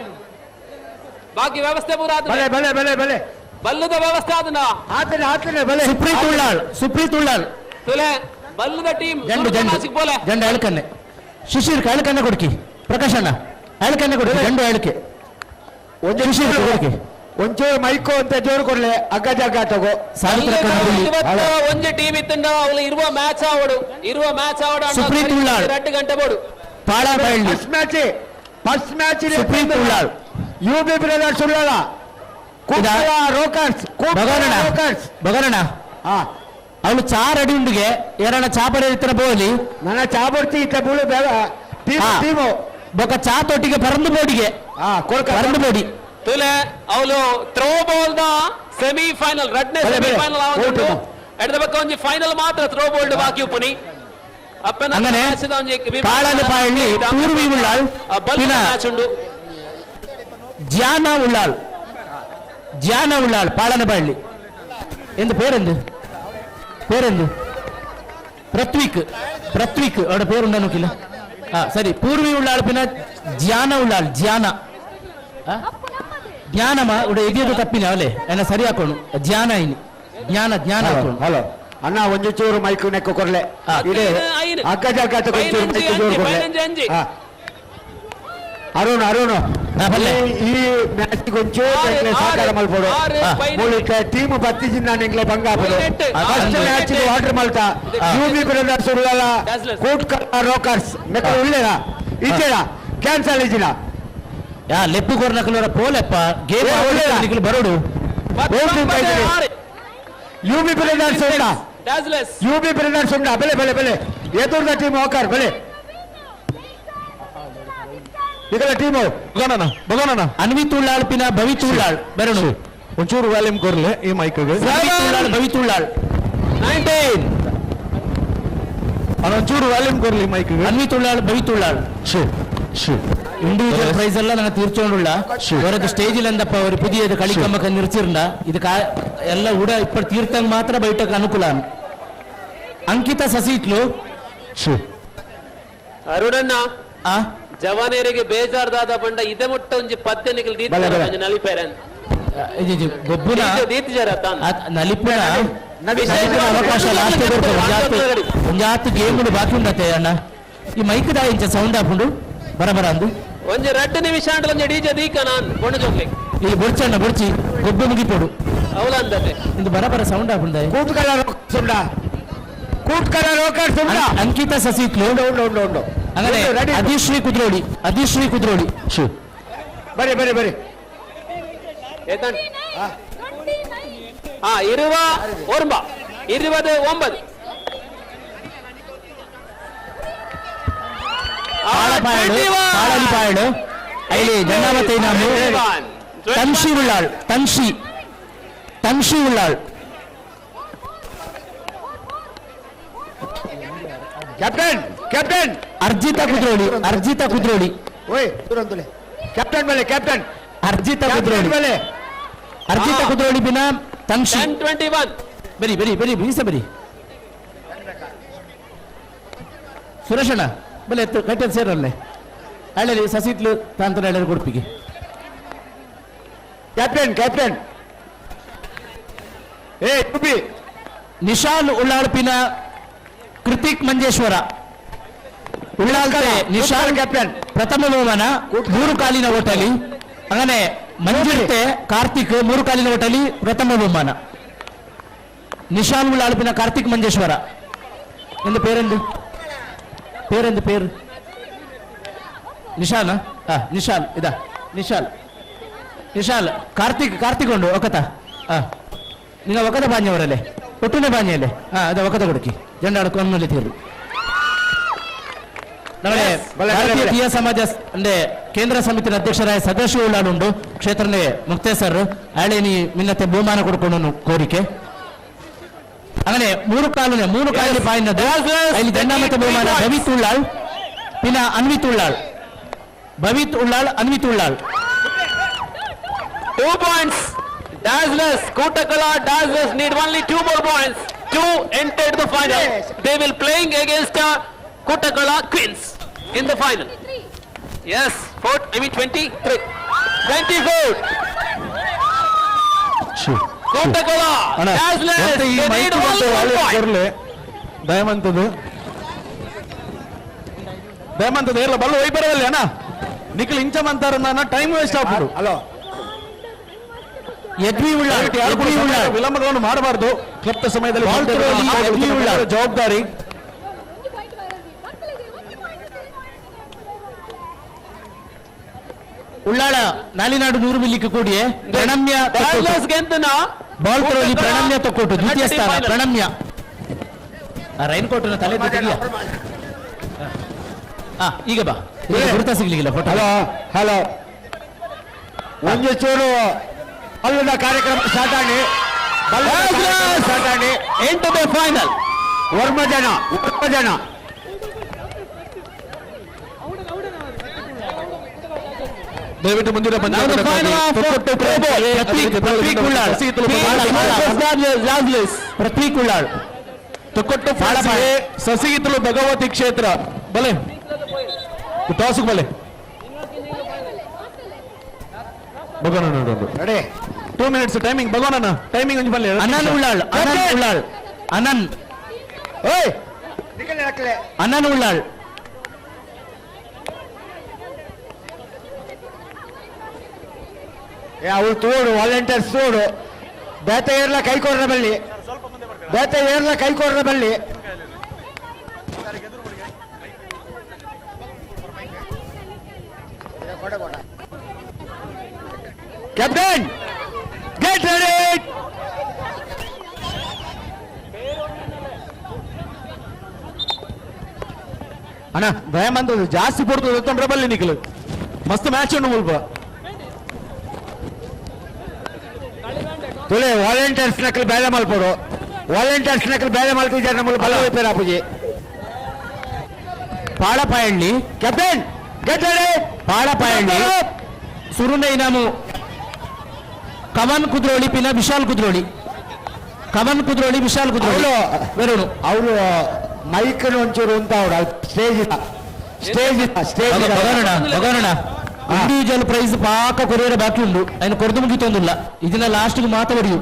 ಬಾಕಿ ವ್ಯವಸ್ಥೆ ಪೂರ ಆದನೆ ಬಲೆ ಬಲೆ ಬಲೆ ಬಲೆ ಬಲ್ಲದ ವ್ಯವಸ್ಥೆ ಆದನ ಆತನೆ ಆತನೆ ಬಲೆ ಸುಪ್ರೀತ್ ಉಳ್ಳಾಳ್ ಸುಪ್ರೀತ್ ಉಳ್ಳಾಳ್ ತುಲೆ ಬಲ್ಲದ ಟೀಮ್ ಜಂಡು ಜಂಡು ಬೋಲೆ ಜಂಡು ಅಳಕನ್ನೆ ಶಿಶಿರ್ ಅಳಕನ್ನೆ ಕೊಡ್ಕಿ ಪ್ರಕಾಶ್ ಅಣ್ಣ ಅಳಕನ್ನೆ ಕೊಡ್ಕಿ ಜಂಡು ಅಳಕೆ ಶಿಶಿರ್ ಕೊಡ್ಕಿ ಒಂಚೂರು ಮೈಕೋ ಅಂತ ಜೋರು ಕೊಡ್ಲೆ ಅಗ್ಗ ಜಗ್ಗ ತಗೋ ಒಂಜಿ ಟೀಮ್ ಇತ್ತಂಡ ಅವಳು ಇರುವ ಮ್ಯಾಚ್ ಆವಡು ಇರುವ ಮ್ಯಾಚ್ ಆವಡು ಸುಪ್ರೀತ್ ಉಳ್ಳಾಳ್ 2 ಗಂಟೆ ಬೋಡು ಪಾಳ first match first match Supreeth Ullal U B brothers Ullal ರೋಕರ್ಸ್ ರೋಕರ್ಸ್ ಬಗರಣ ಅವಳು ಚಾ ರೆಡಿ ಉಂಡಿಗೆ ಏರಣ ಚಾ ಬರ ಇತ್ತರ ಬೋಲಿ ನನ್ನ ಚಾ ಬರ್ತಿ ಇತ್ತ ಬೂಳು ಟೀಮು ಬೊಕ ಚಾ ತೊಟ್ಟಿಗೆ ಪರಂದು ಬೋಡಿಗೆ ಪರಂದು ಬೋಡಿ ತುಲೆ ಅವಳು throw ball the semi final ರಡ್ನೆ ಸೆಮಿ ಫೈನಲ್ ಆವೊಂದು ಎಡದ ಪಕ್ಕ ಒಂಜಿ ಫೈನಲ್ ಮಾತ್ರ ಥ್ರೋ ಬಾಲ್ ಬಾಕಿ ಉಪ್ಪುನಿ ಅಪ್ಪನ ಅಂಗನೆ ಕಾಳನ ಪಾಯಳ್ಳಿ ಪೂರ್ವಿ ಉಳ್ಳಾಳ್ ಬಲ್ಲ ಮ್ಯಾಚ್ ಉಂಡು ಜ್ಯಾನ ಉಳ್ಳಾಳ್ ಜ್ಯಾನ ಉಳ್ಳಾಳ್ ಪಾಳನ ಪಾಯಳ್ಳಿ ಎಂದು പേരെന്ത് പേരെന്ത് പൃഥ്വിക്ക് പൃഥ്വിക്ക് അവിടെ പേരുണ്ടോ നോക്കില്ല. ആ സരി പൂർവി ഉള്ളാൾ പിന്നെ ജ്യാന ഉള്ളാൾ ജ്യാന ಜ್ಞಾನಮ ഇവിടെ ಎದಿಯದು ತಪ್ಪಿನ ಅಲ್ಲೇ ಎನ್ನ ಸರಿ ಹಾಕೋಣ ಜ್ಞಾನ ಇನ್ನು ಜ್ಞಾನ ಜ್ಞಾನ ಹಾಕೋಣ. ಹಲೋ ಅಣ್ಣ ಒಂಜಿ ಚೂರು ಮೈಕ್ ನೆಕ್ಕ ಕೊರ್ಲೆ ಇಡೇ ಅಕ್ಕ ಜಕ್ಕ ಒಂಚೂರು ಮೈಕ್ ಜೋರು ಕೊರ್ಲೆ. ಅರುಣ್ ಅರುಣ್ ಈ ಮ್ಯಾಚ್ ಒಂಚೂರು ಸಹಕಾರ ಮಲ್ಪೋಡು ಮೂಲಿಕ ಟೀಮ್ ಬತ್ತಿಜಿಂದ ಎಂಗ್ಲೆ ಭಂಗ ಆಪುಡು. ಫಸ್ಟ್ ಮ್ಯಾಚ್ ವಾಟರ್ ಮಲ್ತ U B brothers Ullal Kootakala rockers ಮೆಕ್ಕ ಉಳ್ಳೇರ ಇಜ್ಜೆಡ ಕ್ಯಾನ್ಸಲ್ ಇಜ್ಜಿನ ಯಾ ಲೆಪ್ಪು ಕೊರ್ನಕಲೋರ ಪೋಲೆಪ್ಪ ಗೇಮ್ ನಿಕಲು ಬರೋಡು ಯೂಬಿ ಬ್ರದರ್ಸ್ ಉಂಡ ಯೂಬಿ ಬ್ರದರ್ಸ್ ಉಂಡ ಬೆಲೆ ಬೆಲೆ ಬೆಲೆ ಎದುರ್ದ ಟೀಮ್ ಹೋಕರ್ ಬೆಲೆ ಇದರ ಟೀಮು ಬಗೋಣ ಬಗೋಣ ಅನ್ವಿತ್ ಉಳ್ಳಾಳ್ ಪಿನ ಭವಿತ್ ಉಳ್ಳಾಳ್ ಬರೋಣ ಒಂಚೂರು ವ್ಯಾಲ್ಯೂಮ್ ಕೊರ್ಲೆ ಈ ಮೈಕ್ ಉಳ್ಳಾಳ್ ಭವಿತ್ ಉಳ್ಳಾಳ್ 19 ಒಂಚೂರು ವ್ಯಾಲ್ಯೂಮ್ ಕೊರ್ಲಿ ಮೈಕ್ ಅನ್ವಿತ್ ಉಳ್ಳಾಳ್ ಭವಿತ್ ಉಳ್ಳಾಳ್ ಶು ಶು ಇಂಡಿವಿಜುವಲ್ ಪ್ರೈಸ್ ಎಲ್ಲ ನಾನು ತೀರ್ಚೋಂಡುಳ್ಳ ಹೊರಗೆ ಸ್ಟೇಜಿಲ್ ಎಂದಪ್ಪ ಅವರು ಪುದಿಯದು ಕಳಿಕಮ್ಮಕ ನಿರ್ಚಿರಂಡ ಇದು ಎಲ್ಲ ಉಡ ಇಪ್ಪ ತೀರ್ಥಂಗ್ ಮಾತ್ರ ಬೈಟಕ್ ಅನುಕೂಲ. ಅಂಕಿತ ಸಸಿಟ್ಲು ಶು ಅರುಣಣ್ಣ ಜವಾನೇರಿಗೆ ಬೇಜಾರ್ದಾದ ಬಂಡ ಇದೆ ಮುಟ್ಟ ಒಂಜಿ ಪದ್ಯ ನಿಕಲ್ ದೀತ ನಲಿಪೇರನ್ ಗೊಬ್ಬುನ ನಲಿಪುನ ಅವಕಾಶ ಲಾಸ್ಟ್ ಒಂಜಾತ್ ಗೇಮ್ಗಳು ಬಾಕಿ ಉಂಡತೆ ಅಣ್ಣ. ಈ ಮೈಕ್ ದ ಇಂಚ ಸೌಂಡ್ ಹಾಕೊಂಡು ಬರಬರ ಅಂದು ಒಂಜಿ 2 ನಿಮಿಷ ಅಂಡಲ ಒಂಜಿ ಡಿಜೆ ದೀಕ ನಾನ್ ಬೊಣ್ಣ ಜೋಗ್ಲಿ ಈ ಬೊಡ್ಚಣ್ಣ ಬೊಡ್ಚಿ ಗೊಬ್ಬು ಮುಗಿಪೋಡು ಅವಲ ಅಂದತೆ ಇಂದು ಬರಬರ ಸೌಂಡ್ ಹಾಕೊಂಡ ಕೂಟ್ಕಲ ರೋಕರ್ಸ್ ಉಂಡ ಕೂಟ್ಕಲ ರೋಕರ್ಸ್ ಉಂಡ ಅಂಕಿತ ಸಸಿಟ್ಲು ಉಂಡು ಉಂಡು ಉಂಡು ಉಂಡು അങ്ങനെ അതിശ്രീ കുദ്രോളി അതിശ്രീ കുദ്രോളി ಬರಿ ಬರಿ ಬರಿ ಇರುವ ಒರ್ಂಬ 29 ಪಾಳಾಳು ಅಲ್ಲಿ ಜನ್ನಾವತಿ ನಾಮು ತನ್ಶಿ ಉಳ್ಳಾಳ್ ತನ್ಶಿ ತನ್ಶಿ ಉಳ್ಳಾಳ್ ಕ್ಯಾಪ್ಟನ್ ಕ್ಯಾಪ್ಟನ್ ಅರ್ಜಿತಾ ಕುದ್ರೋಳಿ ಅರ್ಜಿತಾ ಕುದ್ರೋಳಿ ಓಯ್ ದೂರಂತುಲೆ ಕ್ಯಾಪ್ಟನ್ ಮೇಲೆ ಕ್ಯಾಪ್ಟನ್ ಅರ್ಜಿತಾ ಕುದ್ರೋಳಿ ಮೇಲೆ ಅರ್ಜಿತಾ ಕುದ್ರೋಳಿ ಬಿನ ತನ್ಶಿ 21 ಬರಿ ಬರಿ ಬರಿ ಬೀಸ ಬರಿ ಸುರೇಶಣ್ಣ ಬಲೆ ಎತ್ತು ಕಟ್ಟೆ ಸೇರಲ್ಲೇ ಅಳ್ಳಲಿ ಸಸಿತ್ಲು ತಾಂತರ ಅಳ್ಳಲಿ ಕೊಡ್ಪಿಗೆ ಕ್ಯಾಪ್ಟನ್ ಕ್ಯಾಪ್ಟನ್ ಏ ಟುಬಿ ನಿಶಾನ್ ಉಳ್ಳಾಳ್ಪಿನ ಕೃತಿಕ್ ಮಂಜೇಶ್ವರ ಉಳ್ಳಾಲ್ತೆ ನಿಶಾನ್ ಕ್ಯಾಪ್ಟನ್ ಪ್ರಥಮ ಬಹುಮಾನ 3 ಕಾಲಿನ ಓಟಲಿ. അങ്ങനെ ಮಂಜಿರ್ತೆ ಕಾರ್ತಿಕ್ 3 ಕಾಲಿನ ಓಟಲಿ ಪ್ರಥಮ ಬಹುಮಾನ. ನಿಶಾನ್ ಉಳ್ಳಾಳ್ಪಿನ ಕಾರ್ತಿಕ್ ಮಂಜೇಶ್ವರ ಎಂದು പേരെന്ത് പേരെന്ത് പേര് ನಿಶಾನ್ ಆ ನಿಶಾಲ್ ಇದಾ ನಿಶಾಲ್ ನಿಶಾಲ್ ಕಾರ್ತಿಕ್ ಕಾರ್ತಿಕ್ ಉಂಡು ಒಕತ ಆ നിങ്ങൾ ಒಕತ ಬಾഞ്ഞವರല്ലേ ಒಟ್ಟುನೆ ಬಾഞ്ഞല്ലേ ಆ ಅದ ಒಕತ ಕೊಡುಕಿ ಜಂಡಾಡ ಕೊನ್ನಲ್ಲಿ ತೀರು നമ്മളെ ಭಾರತೀಯ ತೀಯ ಸಮಾಜ ಅಂದ್ರೆ ಕೇಂದ್ರ ಸಮಿತಿಯ ಅಧ್ಯಕ್ಷರಾಯ ಸದಾಶಿವ ಉಳ್ಳಾಡುಂಡು ಕ್ಷೇತ್ರನೇ ಮುಕ್ತೇಸರ್ ಆಳೇನಿ ಮಿನ್ನತೆ ಬಹುಮಾನ ಕೊಡ್ಕೊಂಡು ಕೋರಿಕೆ. അങ്ങനെ 3 ಕಾಲಿನ 3 ಕಾಲಿನ ಪಾಯಿನದು ಇಲ್ಲಿ ದಂಡಾಮತ ಬಹುಮಾನ ಭವಿತ್ ಉಳ್ಳಾಳ್ ಪಿನ Anvith Ullal ಭವಿತ್ Ullal Anvith Ullal 2 points. Dazzlers Koottakala Dazzlers need only 2 more points to enter the final. They will playing against Koottakala Queens in the final. Yes, 4 I mean 23 24 Koottakala Dazzlers they need only 1 point. ದಯಮಂತದು ದಯಮಂತದು ಏರ್ಲ Ballu ಒಯ್ ಬರವಲ್ಲಿ ಅಣ್ಣ ನಿಖಿಲ್ ಇಂಚ ಮಂತಾರ ನಾನು ಟೈಮ್ ವೇಸ್ಟ್ ಆಗ್ಬಿಡು. Hello Yadvi Ullal Yadvi Ullal ವಿಳಂಬಗಳನ್ನು ಮಾಡಬಾರದು ಕ್ಲಪ್ತ ಸಮಯದಲ್ಲಿ ಜವಾಬ್ದಾರಿ. ಉಳ್ಳಾಳ ನಾಲಿನಾಡು 100 ಮಿಲ್ಲಿಗೆ ಕೂಡಿಯೇ ಪ್ರಣಮ್ಯ ಬಾಲ್ ಥ್ರೋಲಿ ಪ್ರಣಮ್ಯ ತೊಕ್ಕೊಟ್ಟು ದ್ವಿತೀಯ ಸ್ಥಾನ ಪ್ರಣಮ್ಯ. ರೈನ್ ಕೋಟ್ ತಲೆ ಈಗ ಬಾ, ಗುರುತ ಸಿಗ್ಲಿಕ್ಕಿಲ್ಲ ಫೋಟೋ. ಹಲೋ ಹಲೋ, ಒಂದು ಚೂರು ಅಲ್ಲಿನ ಕಾರ್ಯಕ್ರಮ ಸ್ಟಾರ್ಟ್ ಆಗಿ ಸ್ಟಾರ್ಟ್ ಆಗಿ ಎಂಟು ಫೈನಲ್. ವರ್ಮ ಜನ ಜನ ದಯವಿಟ್ಟು ಮುಂದಿನ ಪ್ರತೀಕ್ ಉಳ್ಳಾಳ್ ತೊಕ್ಕೊಟ್ಟು ಸಸಿಹಿತ್ತಲು ಭಗವತಿ ಕ್ಷೇತ್ರ ಬಲೆ ಟಾಸ್ಗೆ ಬಲೆ ಭಗವಾನ 2 ಮಿನಿಟ್ಸ್ ಟೈಮಿಂಗ್. ಭಗವಾನ ಟೈಮಿಂಗ್ ಒಂಜಿ ಬಲ್ಲೆ. ಅನನ್ ಉಳ್ಳಾಳ್, ಅನನ್ ಉಳ್ಳಾಳ್, ಅನನ್ ಅನನ್ ಉಳ್ಳಾಳ್. ಅವ್ರು ತೋಡು ವಾಲಂಟಿಯರ್ಸ್ ತೋಡು ಬೇತ ಏರ್ಲ ಕೈ ಕೊಡ್ರ ಬಲ್ಲಿ, ಬೇತ ಏರ್ಲ ಕೈ ಕೊಡ್ರ ಬಲ್ಲಿ. Captain get ready. ಅಣ್ಣ ದಯಮಂತದ್ದು ಜಾಸ್ತಿ ಪೊಡ್ತದೆ ತೊಂದ್ರೆ ಬಲ್ಲಿ ನಿಖಲು ಮಸ್ತ್ ಮ್ಯಾಚ್ ಉಂಡು ಮುಲ್ಪ. ತುಲೆ ವಾಲಂಟಿಯರ್ಸ್ ನಕಲು ಬೇಲೆ ಮಲ್ಪಡು, ವಾಲಂಟಿಯರ್ಸ್ ನಕಲು ಬೇಲೆ ಮಲ್ತಿದ್ದಾರೆ ನಮ್ಮ ಬಲ ಹೋಯ್ತಾರೆ ಅಪ್ಪುಜಿ. ಪಾಳಪಾಯಳ್ಳಿ ಕ್ಯಾಪ್ಟನ್ ಗೆಟ್ ರೆಡಿ. ಪಾಳಪಾಯಳ್ಳಿ ಸುರುನ ಇನಾಮು ಕವನ್ ಕುದ್ರೋಳಿ ಪಿನ ವಿಶಾಲ್ ಕುದ್ರೋಳಿ, ಕವನ್ ಕುದ್ರೋಳಿ ವಿಶಾಲ್ ಕುದ್ರೋಳಿ ವೆರುಣು. ಅವರು ಮೈಕ್ ಒಂಚೂರು ಅಂತ ಅವ್ರು ಸ್ಟೇಜ್ ಸ್ಟೇಜ್ ಸ್ಟೇಜ್ ಭಗವನಣ ಇಂಡಿವಿಜುವಲ್ ಪ್ರೈಸ್ ಪಾಕ ಕೊರಿಯರ್ ಬಾಕಿ ಉಂಡು, ఆయన ಕೊರದು ಮುಗಿತೊಂದಿಲ್ಲ. ಇದನ್ನ ಲಾಸ್ಟ್ ಮಾತು ಬರೆಯು.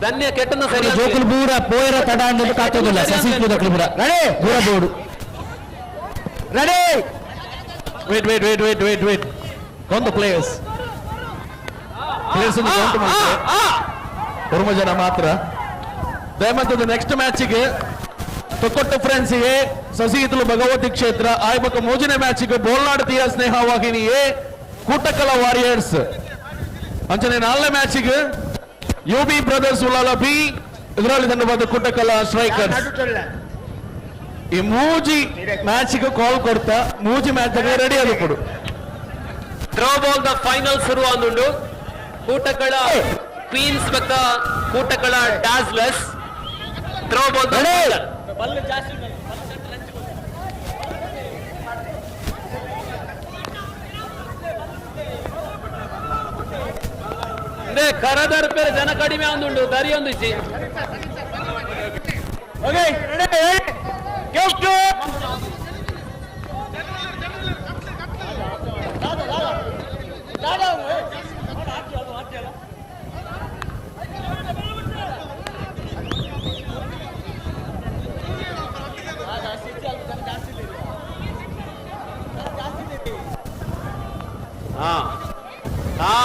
ಧನ್ಯ ಕೆಟ್ಟನ ಸರಿ ಜೋಕುಲ್ ಬೂರ ಪೋಯರ ತಡ ಅನ್ನೋದು ಕಾತೋದಿಲ್ಲ. ಸಸಿ ಕೂದಕ್ಲು ಬೂರ ಬೂರ board. Ready. Wait wait wait wait wait wait, count the players. Players count ಮಾಡ್ತಾರೆ ಒರ್ಮ ಜನ ಮಾತ್ರ. ದಯಮಂತದ್ದು ನೆಕ್ಸ್ಟ್ ಮ್ಯಾಚಿಗೆ ತೊಕ್ಕೊಟ್ಟು ಫ್ರೆಂಡ್ಸಿಗೆ ಸಸಿಹಿತ್ತಲು ಭಗವತಿ ಕ್ಷೇತ್ರ ಆಯ್ಬಕ ಮೂಜನೇ ಮ್ಯಾಚಿಗೆ ಬೋಲ್ನಾಡು ತೀರ ಸ್ನೇಹ ವಾಹಿನಿ ಎ ಕೂಟಕಲ ವಾರಿಯರ್ಸ್. ಅಂಚನೆ ನಾಲ್ನೇ ಮ್ಯಾಚಿಗೆ U B brothers Ullal B ಇದರಲ್ಲಿ ಧನ್ಯವಾದ ಕೂಟಕಲ ಸ್ಟ್ರೈಕರ್ಸ್. ಈ ಮೂಜಿ ಮ್ಯಾಚಿಗೆ ಕಾಲ್ ಕೊಡ್ತಾ ಮೂಜಿ ಮ್ಯಾಚ್ ರೆಡಿ ಅದು ಕೊಡು. ಥ್ರೋ ಬಾಲ್ the final ಶುರು ಅಂದುಂಡು. ಕೂಟಕಳ ಕ್ವೀನ್ಸ್ ಬಕ್ಕ ಕೂಟಕಳ ಡಾಸ್ಲೆಸ್ ಥ್ರೋ ಬಾಲ್ the ಕರದರ್ ಪೇರೆ ಜನ ಕಡಿಮೆ ಅಂದುಂಡು ದರಿ ಒಂದಿಚ್ಚಿ. ಹಾ ಹಾ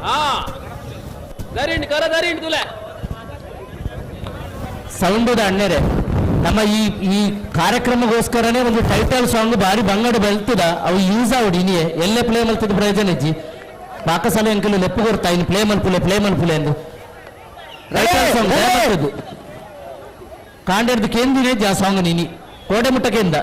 ಹಾ ದರಿಂಡ್ ಕರ ದರಿಂಡ್ ತುಲೆ ಸೌಂಡದ ಅಣ್ಣರೆ ನಮ್ಮ ಈ ಈ ಕಾರ್ಯಕ್ರಮಗೋಸ್ಕರನೇ ಒಂದು ಟೈಟಲ್ ಸಾಂಗ್ ಬಾರಿ ಬಂಗಡ ಬೆಳ್ತದ ಅವು ಯೂಸ್ ಆವಡಿ ಇನಿಯೇ ಎಲ್ಲೇ ಪ್ಲೇ ಮಲ್ತದ ಪ್ರಯೋಜನ ಇಜ್ಜಿ. ಪಾಕಸಾಲೆ ಅಂಕಲು ಲೆಪ್ಪು ಕೊರ್ತಾ ಇನ್ನು ಪ್ಲೇ ಮಲ್ಪುಲೆ ಪ್ಲೇ ಮಲ್ಪುಲೆ ಎಂದು ಟೈಟಲ್ ಸಾಂಗ್ ಬರ್ತದ್ದು ಕಾಂಡೆರ್ದು ಕೇಂದಿನೇ ಆ ಸಾಂಗ್ ನೀನಿ ಕೋಡೆ ಮುಟ್ಟ ಕೇಂದ.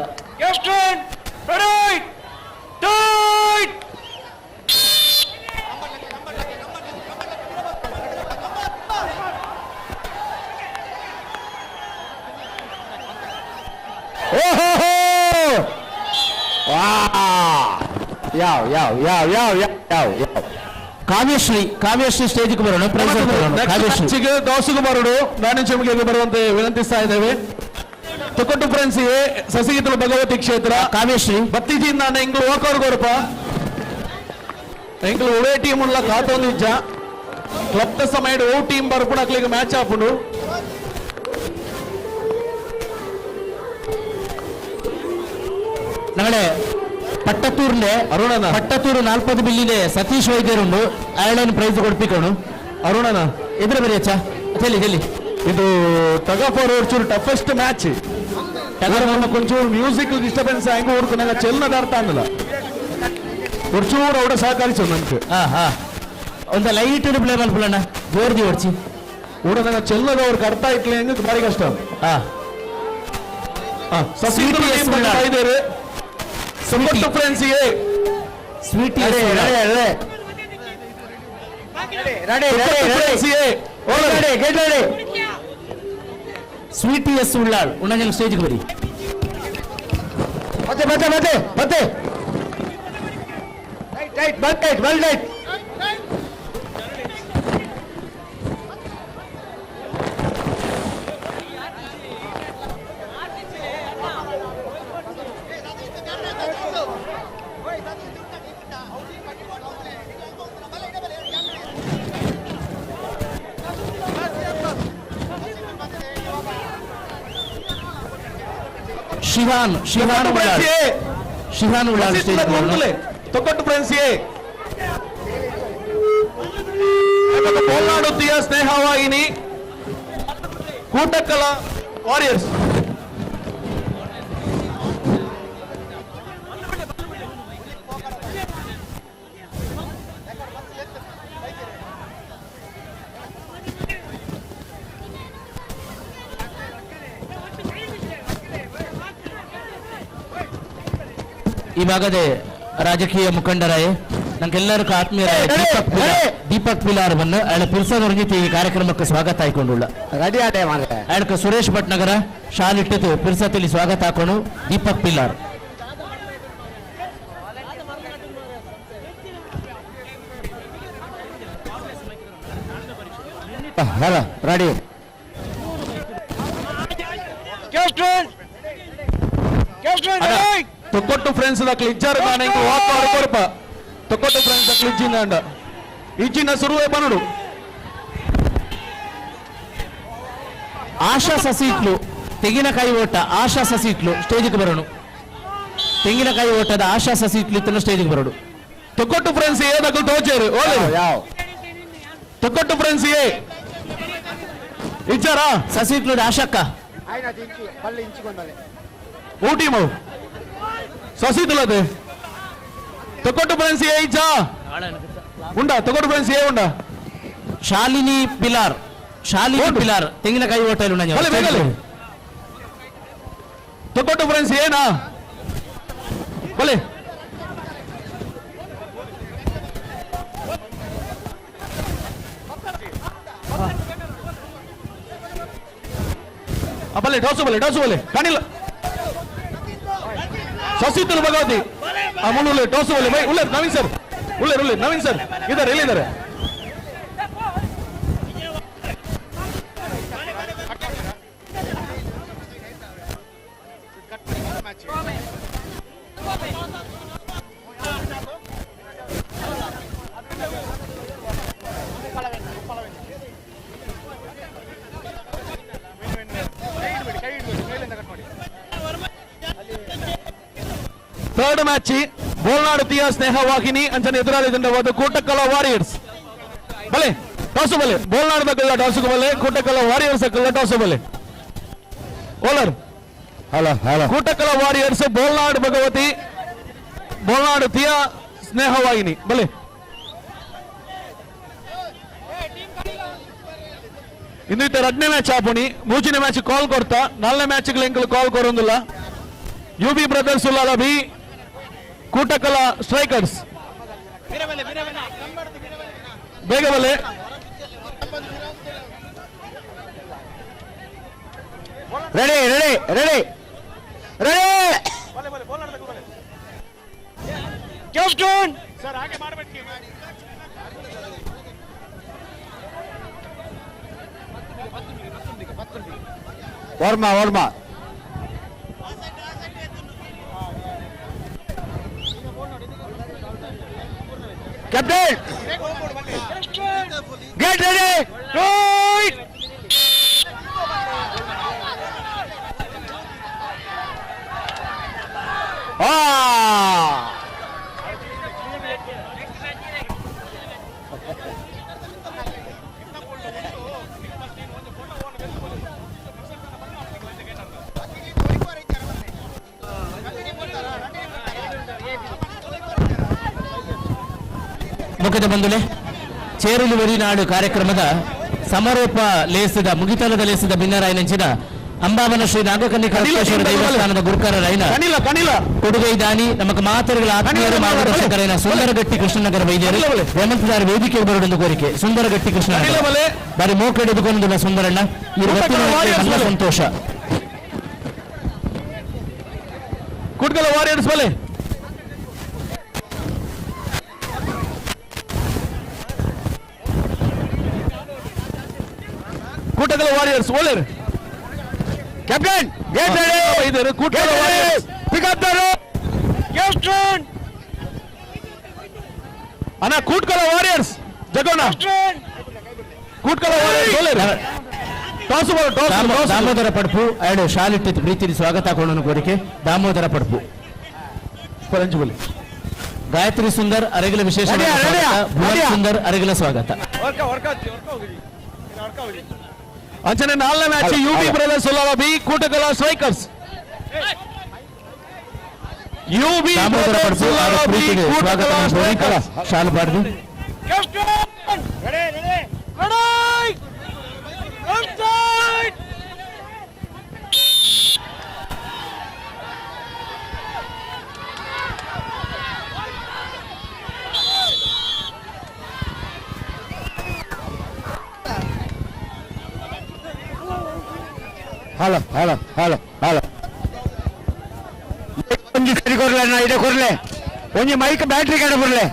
ಯಾವ ಯಾವ ಯಾವ ಯಾವ ಯಾವ ಯಾವ ಕಾವ್ಯಶ್ರೀ ಕಾವ್ಯಶ್ರೀ ಸ್ಟೇಜ್ಗೆ ಬರೋಣ. ಪ್ರೈಸ್ ದಾಸುಗು ಬರೋಡು ನಾಣಿಚಮಿಗೆ ಬರುವಂತೆ ವಿನಂತಿಸ್ತಾ ಇದ್ದೇವೆ. ತೊಕ್ಕೊಟ್ಟು ಫ್ರೆಂಡ್ಸ್ ಸಸಿಹಿತ್ತಲು ಭಗವತಿ ಕ್ಷೇತ್ರ ಕಾವ್ಯಶ್ರೀ ಬತ್ತಿಜಿ ನಾನು ಎಂಗ್ಲು ವಾಕರ್ ಕೊರಪ ಎಂಗ್ಲು ಒಳ್ಳೆ ಟೀಮ್ ಉಳ್ಳ ಕಾತೊಂದು ಇಜ್ಜ ಕ್ಲಬ್ ಸಮಯ ಓ ಟೀಮ್ ಬರ್ಪುಣ ಅಕ್ಲಿಗೆ ಮ್ಯಾಚ್ ಆಪುಂಡು. ನಾಳೆ ಪಟ್ಟತೂರ್ಲೆ ಅರುಣನ ಪಟ್ಟತೂರು 40 ಬಿಲ್ಲಿದೆ ಸತೀಶ್ ವೈದ್ಯರುಂಡು ಐರ್ಲೆಂಡ್ ಪ್ರೈಸ್ ಕೊಡ್ಪಿಕೊಂಡು. ಅರುಣನ ಎದುರು ಬರಿ ಅಚ್ಚ ಚೆಲ್ಲಿ ಚೆಲ್ಲಿ. ಇದು ಟಗ್ ಆಫ್ ವಾರ್ ಚೂರು toughest match. Konchur music disturbance ಹೆಂಗ ಊರ್ಕು ಚೆಲ್ಲದ ಅರ್ಥ ಅನ್ನಲ್ಲ ಒಂಚೂರು ಅವಡ ಸಹಕರಿಸು ನಂಗೆ. ಹಾ ಒಂದು ಲೈಟ್ ಪ್ಲೇ ಮಲ್ಪುಲಣ್ಣ ಜೋರ್ದಿ ಓಡ್ಚಿ. ಊಡ ನಂಗೆ ಚೆಲ್ಲದವ್ರಿಗೆ ಅರ್ಥ ಆಯ್ತಲೆ ಹೆಂಗ ಭಾರಿ ಕಷ್ಟ. ಸಸಿ ಇದ್ದಾರೆ Thokkottu friends A. Sweety. Ready ready get ready. Sweety S Ullal Unnanjal ಸ್ಟೇಜ್ಗೆ ಬರಿ. ಮತ್ತೆ ಮತ್ತೆ ಮತ್ತೆ ಮತ್ತೆ ರೈಟ್ ರೈಟ್ ಬಲ್ ರೈಟ್ ಬಲ್ right. Shivan Shivan Ullal Shivan Ullal stage. Thokkottu friends A, ಬೋಲ್ನಾಡುತ್ತಿಯ ಸ್ನೇಹವಾಹಿನಿ, ಕೂಟಕ್ಕಲ ವಾರಿಯರ್ಸ್. ಈ ಭಾಗದ ರಾಜಕೀಯ ಮುಖಂಡರಾಯ ನಂಗೆಲ್ಲರಿಗೂ ಆತ್ಮೀಯರಾಯ ದೀಪಕ್ ಪಿಲಾರ್, ದೀಪಕ್ ಪಿಲಾರ್ ಬನ್ನು ಅಳ ಪಿರ್ಸದೊರಗಿತಿ ಈ ಕಾರ್ಯಕ್ರಮಕ್ಕೆ ಸ್ವಾಗತ ಆಯ್ಕೊಂಡುಳ್ಳ. ರೆಡಿ ಆಟೆ ಮಾರ್ರೆ. ಅಳಕ ಸುರೇಶ್ ಭಟ್ನಗರ ಶಾಲಿಟ್ಟಿದ್ದು ಪಿರ್ಸತಿಲಿ ಸ್ವಾಗತ ಹಾಕೊಂಡು Deepak ಪಿಲಾರ್. Hello ready. Thokkottu friends ದಕ್ಲು ಇಜ್ಜಾರು ದಾನೆ ಇಂಕ್ ವಾಕ್ ಆಡ್ ಕೊರ್ಪ. ತೊಕ್ಕೊಟ್ಟು ಫ್ರೆಂಡ್ಸ್ ದಕ್ಲು ಇಜ್ಜಿನ ಅಂಡ ಇಜ್ಜಿನ ಸುರುವೆ ಬನುಡು. ಆಶಾ ಸಸಿಟ್ಲು ತೆಂಗಿನಕಾಯಿ ಓಟ ಆಶಾ ಸಸಿಟ್ಲು ಸ್ಟೇಜಿಗೆ ಬರೋಣ. ತೆಂಗಿನಕಾಯಿ ಓಟದ ಆಶಾ ಸಸಿಟ್ಲು ಇತ್ತನ್ನು ಸ್ಟೇಜಿಗೆ ಬರೋಣ. ತೊಕ್ಕೊಟ್ಟು ಫ್ರೆಂಡ್ಸ್ ಎ ದಕ್ಲು ತೋಚೇರು ಓಲೆ ಯಾವ ತೊಕ್ಕೊಟ್ಟು ಫ್ರೆಂಡ್ಸ್ ಎ ಇಜ್ಜಾರಾ ಸಸಿಟ್ಲು ಆಶಕ್ಕ ಊಟಿ ಮವು ಸಸಿತುಲದೆ ತೊಕ್ಕೊಟ್ಟು ಫ್ರೆಂಡ್ಸ್ ಎ ಇಜ್ಜಾ ಉಂಡಾ ತೊಕ್ಕೊಟ್ಟು ಫ್ರೆಂಡ್ಸ್ ಎ ಉಂಡಾ. ಶಾಲಿನಿ ಪಿಲಾರ್ ಶಾಲಿನಿ ಪಿಲಾರ್ ತೆಂಗಿನಕಾಯಿ ಓಟ ಬಲೆ ಬೇಗಲೆ ತೊಕ್ಕೊಟ್ಟು ಫ್ರೆಂಡ್ಸ್ ಏನಾ ಬಲೆ. ಬಲೆ ಡೋಸು ಬಲೆ ಡೋಸು ಬಲೆ ಕಾಣಿಲ್ಲ ಸಸಿತುಲು ಭಗವತಿ ಆ ಮುಳ್ಳು ಟೋಸು ಬಲೆ ಬೈ ಉಳ್ಳೇರು ನವೀನ್ ಸರ್ ಉಳ್ಳೇರು ಉಳ್ಳೇರು ನವೀನ್ ಸರ್ ಇದ್ದಾರೆ ಎಲ್ಲಿದ್ದಾರೆ. ಥರ್ಡ್ ಮ್ಯಾಚ್ ಬೋಲ್ನಾಡು ತಿಯಾ ಸ್ನೇಹ ವಾಹಿನಿ ಅಂಚನೆ ಎದುರಾಳಿ ತಂಡವಾದ ಕೂಟಕ್ಕಲ ವಾರಿಯರ್ಸ್ ಬಲೆ ಟಾಸು ಬಲೆ ಬೋಲ್ನಾಡು ದಕ್ಕಲ್ಲ ಟಾಸುకు ಬಲೆ ಕೂಟಕ್ಕಲ ವಾರಿಯರ್ಸ್ ಅಕ್ಕಲ್ಲ ಟಾಸು ಬಲೆ ಓಲರ್ hello hello. Kootakkala warriors Bolnadu Bhagavathi Bolnadu Thiya Sneha Vahini ಬಲೆ. ಇನ್ನು ಇತ್ತ ಎರಡನೇ ಮ್ಯಾಚ್ ಆಪುಣಿ ಮೂಜಿನ ಮ್ಯಾಚ್ ಕಾಲ್ ಕೊಡ್ತಾ ನಾಲ್ನೇ ಮ್ಯಾಚ್ ಎಂಕಲ್ ಕಾಲ್ ಕೊರೊಂದಿಲ್ಲ. You B brothers Ullal B Kootakkala strikers ಬೇಗ ಬಲೆ. Ready ready ready ready captain. Varma Varma captain get ready right. ಮೋಕದ ಬಂದುಲೆ ಚೇರುಲು ವೆರಿನಾಡು ಕಾರ್ಯಕ್ರಮದ ಸಮಾರೋಪ ಲೇಸದ ಮುಗಿತಲದ ಲೇಸದ ಭಿನ್ನರಾಯನಂಚಿನ ಅಂಬಾವನ ಶ್ರೀ ನಾಗಕನ್ನಿಕಾ ದೇವಸ್ಥಾನದ ಗುರುಕಾರರಾಯನ ಕೊಡುಗೈ ದಾನಿ ನಮಕ ಮಾತರುಗಳ ಆತ್ಮೀಯರು ಮಾರ್ಗದರ್ಶಕರಾಯನ ಸುಂದರಗಟ್ಟಿ ಕೃಷ್ಣನಗರ ವೈದ್ಯರು ಹೇಮಂತದಾರ ವೇದಿಕೆ ಬರುವುದೆಂದು ಕೋರಿಕೆ. ಸುಂದರಗಟ್ಟಿ ಕೃಷ್ಣನಗರ ಬಾರಿ ಮೋಕಡೆದುಕೊಂಡುಲ್ಲ ಸುಂದರಣ್ಣ ಈ ಸಂತೋಷ. ಕುಟ್ಕಲ ವಾರಿಯರ್ಸ್ ಬಲೆ ಕೂಟಗಲ ವಾರಿಯರ್ಸ್ ಒಳ್ಳೆಯರು ಕ್ಯಾಪ್ಟನ್ ಗೇಟ್ ರೆಡಿ ಇದ್ದಾರೆ Kootakala warriors pick up the captain ಅಣ್ಣ ಕೂಟ್ಕಲ ವಾರಿಯರ್ಸ್ ಜಗೋಣ ಕೂಟ್ಕಲ ವಾರಿಯರ್ಸ್ ಒಳ್ಳೆಯರು ಟಾಸ್ ಟಾಸ್ ದಾಮೋದರ ಪಡ್ಪು ಎರಡು ಶಾಲಿಟ್ಟು ಪ್ರೀತಿ ಸ್ವಾಗತ ಕೊಳ್ಳೋಣ ಕೋರಿಕೆ. ದಾಮೋದರ ಪಡ್ಪು ಪರಂಜುಬಲಿ ಗಾಯತ್ರಿ ಸುಂದರ್ ಅರೆಗಲ ವಿಶೇಷ ಭುವನ್ ಸುಂದರ್ ಅರೆಗಲ ಸ್ವಾಗತ. ಅಂಚನೆ ನಾಲ್ನೇ match you B brothers Ullal B Kootakala strikers. U B brothers Ullal B Kootakala strikers. ಶಾಲು ಬಾರ್ದು ಹಲೋ ಹಲೋ ಹಲೋ ಹಲೋ ಒಂಜಿ ಸರಿ ಕೊರ್ಲೆ ನಾ ಇದೆ ಕೊರ್ಲೆ ಒಂಜಿ ಮೈಕ್ ಬ್ಯಾಟ್ರಿ ಕಡೆ ಬರ್ಲೆ.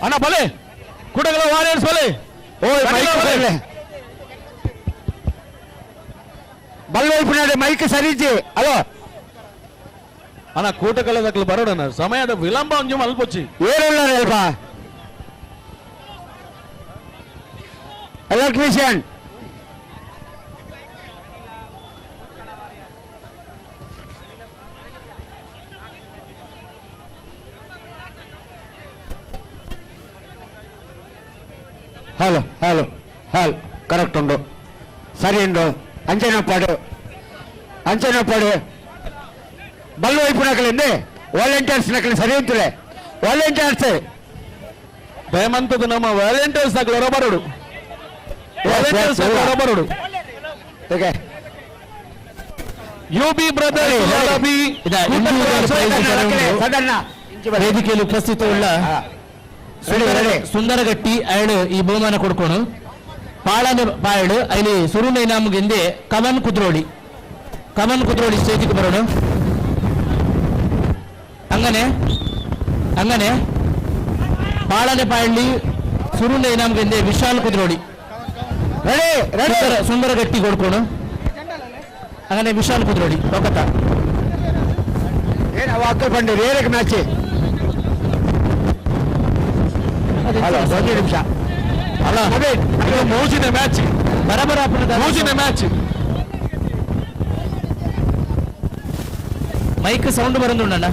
ಅಣ್ಣ ಬಲೆ ಕೂಟಕಲ ವಾರಿಯರ್ಸ್ ಬಲೆ ಓಯ್ ಮೈಕ್ ಬರ್ಲೆ ಬಲ್ವೈಪುನಾಡೆ ಮೈಕ್ ಸರಿಜಿ. ಹಲೋ ಅಣ್ಣ ಕೂಟಕಲದಕ್ಲು ಬರೋಣ ಸಮಯದ ವಿಳಂಬ ಒಂಜಿ ಮಲ್ಪೊಚ್ಚಿ ಏರುಳ್ಳಾರೆ ಅಲ್ಪ electrician hello hello hello correct ಉಂಡು ಸರಿ ಉಂಡು ಅಂಚನಪ್ಪಾಡು ಅಂಚನಪ್ಪಾಡು ಬಲ್ಲು ವೈಪು ನಕಲಿಂದೆ ವಾಲಂಟಿಯರ್ಸ್ ನಕಲಿ ಸರಿ ಉಂಟುಲೆ ವಾಲಂಟಿಯರ್ಸ್ ದಯಮಂತದ ನಮ್ಮ ವಾಲಂಟಿಯರ್ಸ್ ನಕಲು ಹೊರಬರೋಡು ವಾಲಂಟಿಯರ್ಸ್ ನಕಲು ಹೊರಬರೋಡು. You B brothers B ವೇದಿಕೆಯಲ್ಲಿ ಉಪಸ್ಥಿತವುಳ್ಳ ಸುಂದರಗಟ್ಟಿ ಅಯಳು ಈ ಬಹುಮಾನ ಕೊಡ್ಕೊಣು ಪಾಳನ ಪಾಯಳು ಅಲ್ಲಿ ಸುರುನ ಇನಾಮುಗೆಂದೆ ಕಮನ್ ಕುದ್ರೋಳಿ ಕಮನ್ ಕುದ್ರೋಳಿ ಸ್ಟೇಜಿಗೆ ಬರೋಣ. ಅಂಗನೆ ಅಂಗನೆ ಪಾಳನೆ ಪಾಯಳ್ಳಿ ಸುರುನ ಇನಾಮುಗೆಂದೆ ವಿಶಾಲ್ ಕುದ್ರೋಳಿ ಸುಂದರಗಟ್ಟಿ ಕೊಡ್ಕೊಣು ಅಂಗನೆ ವಿಶಾಲ್ ಕುದ್ರೋಳಿ ಒಕ್ಕತ್ತ ಏನು ಅಕ್ಕ ಬಂಡಿ ರೇರಕ್ಕೆ ಮ್ಯಾಚ್ ಹಲೋ ಒಂದು ನಿಮಿಷ ಅಲ್ಲ ಮೂಜಿನ ಮ್ಯಾಚ್ ಬರಬರ ಮೂಜಿನ ಮ್ಯಾಚ್ ಮೈಕ್ ಸೌಂಡ್ ಬರಂದುಂಡಣ್ಣ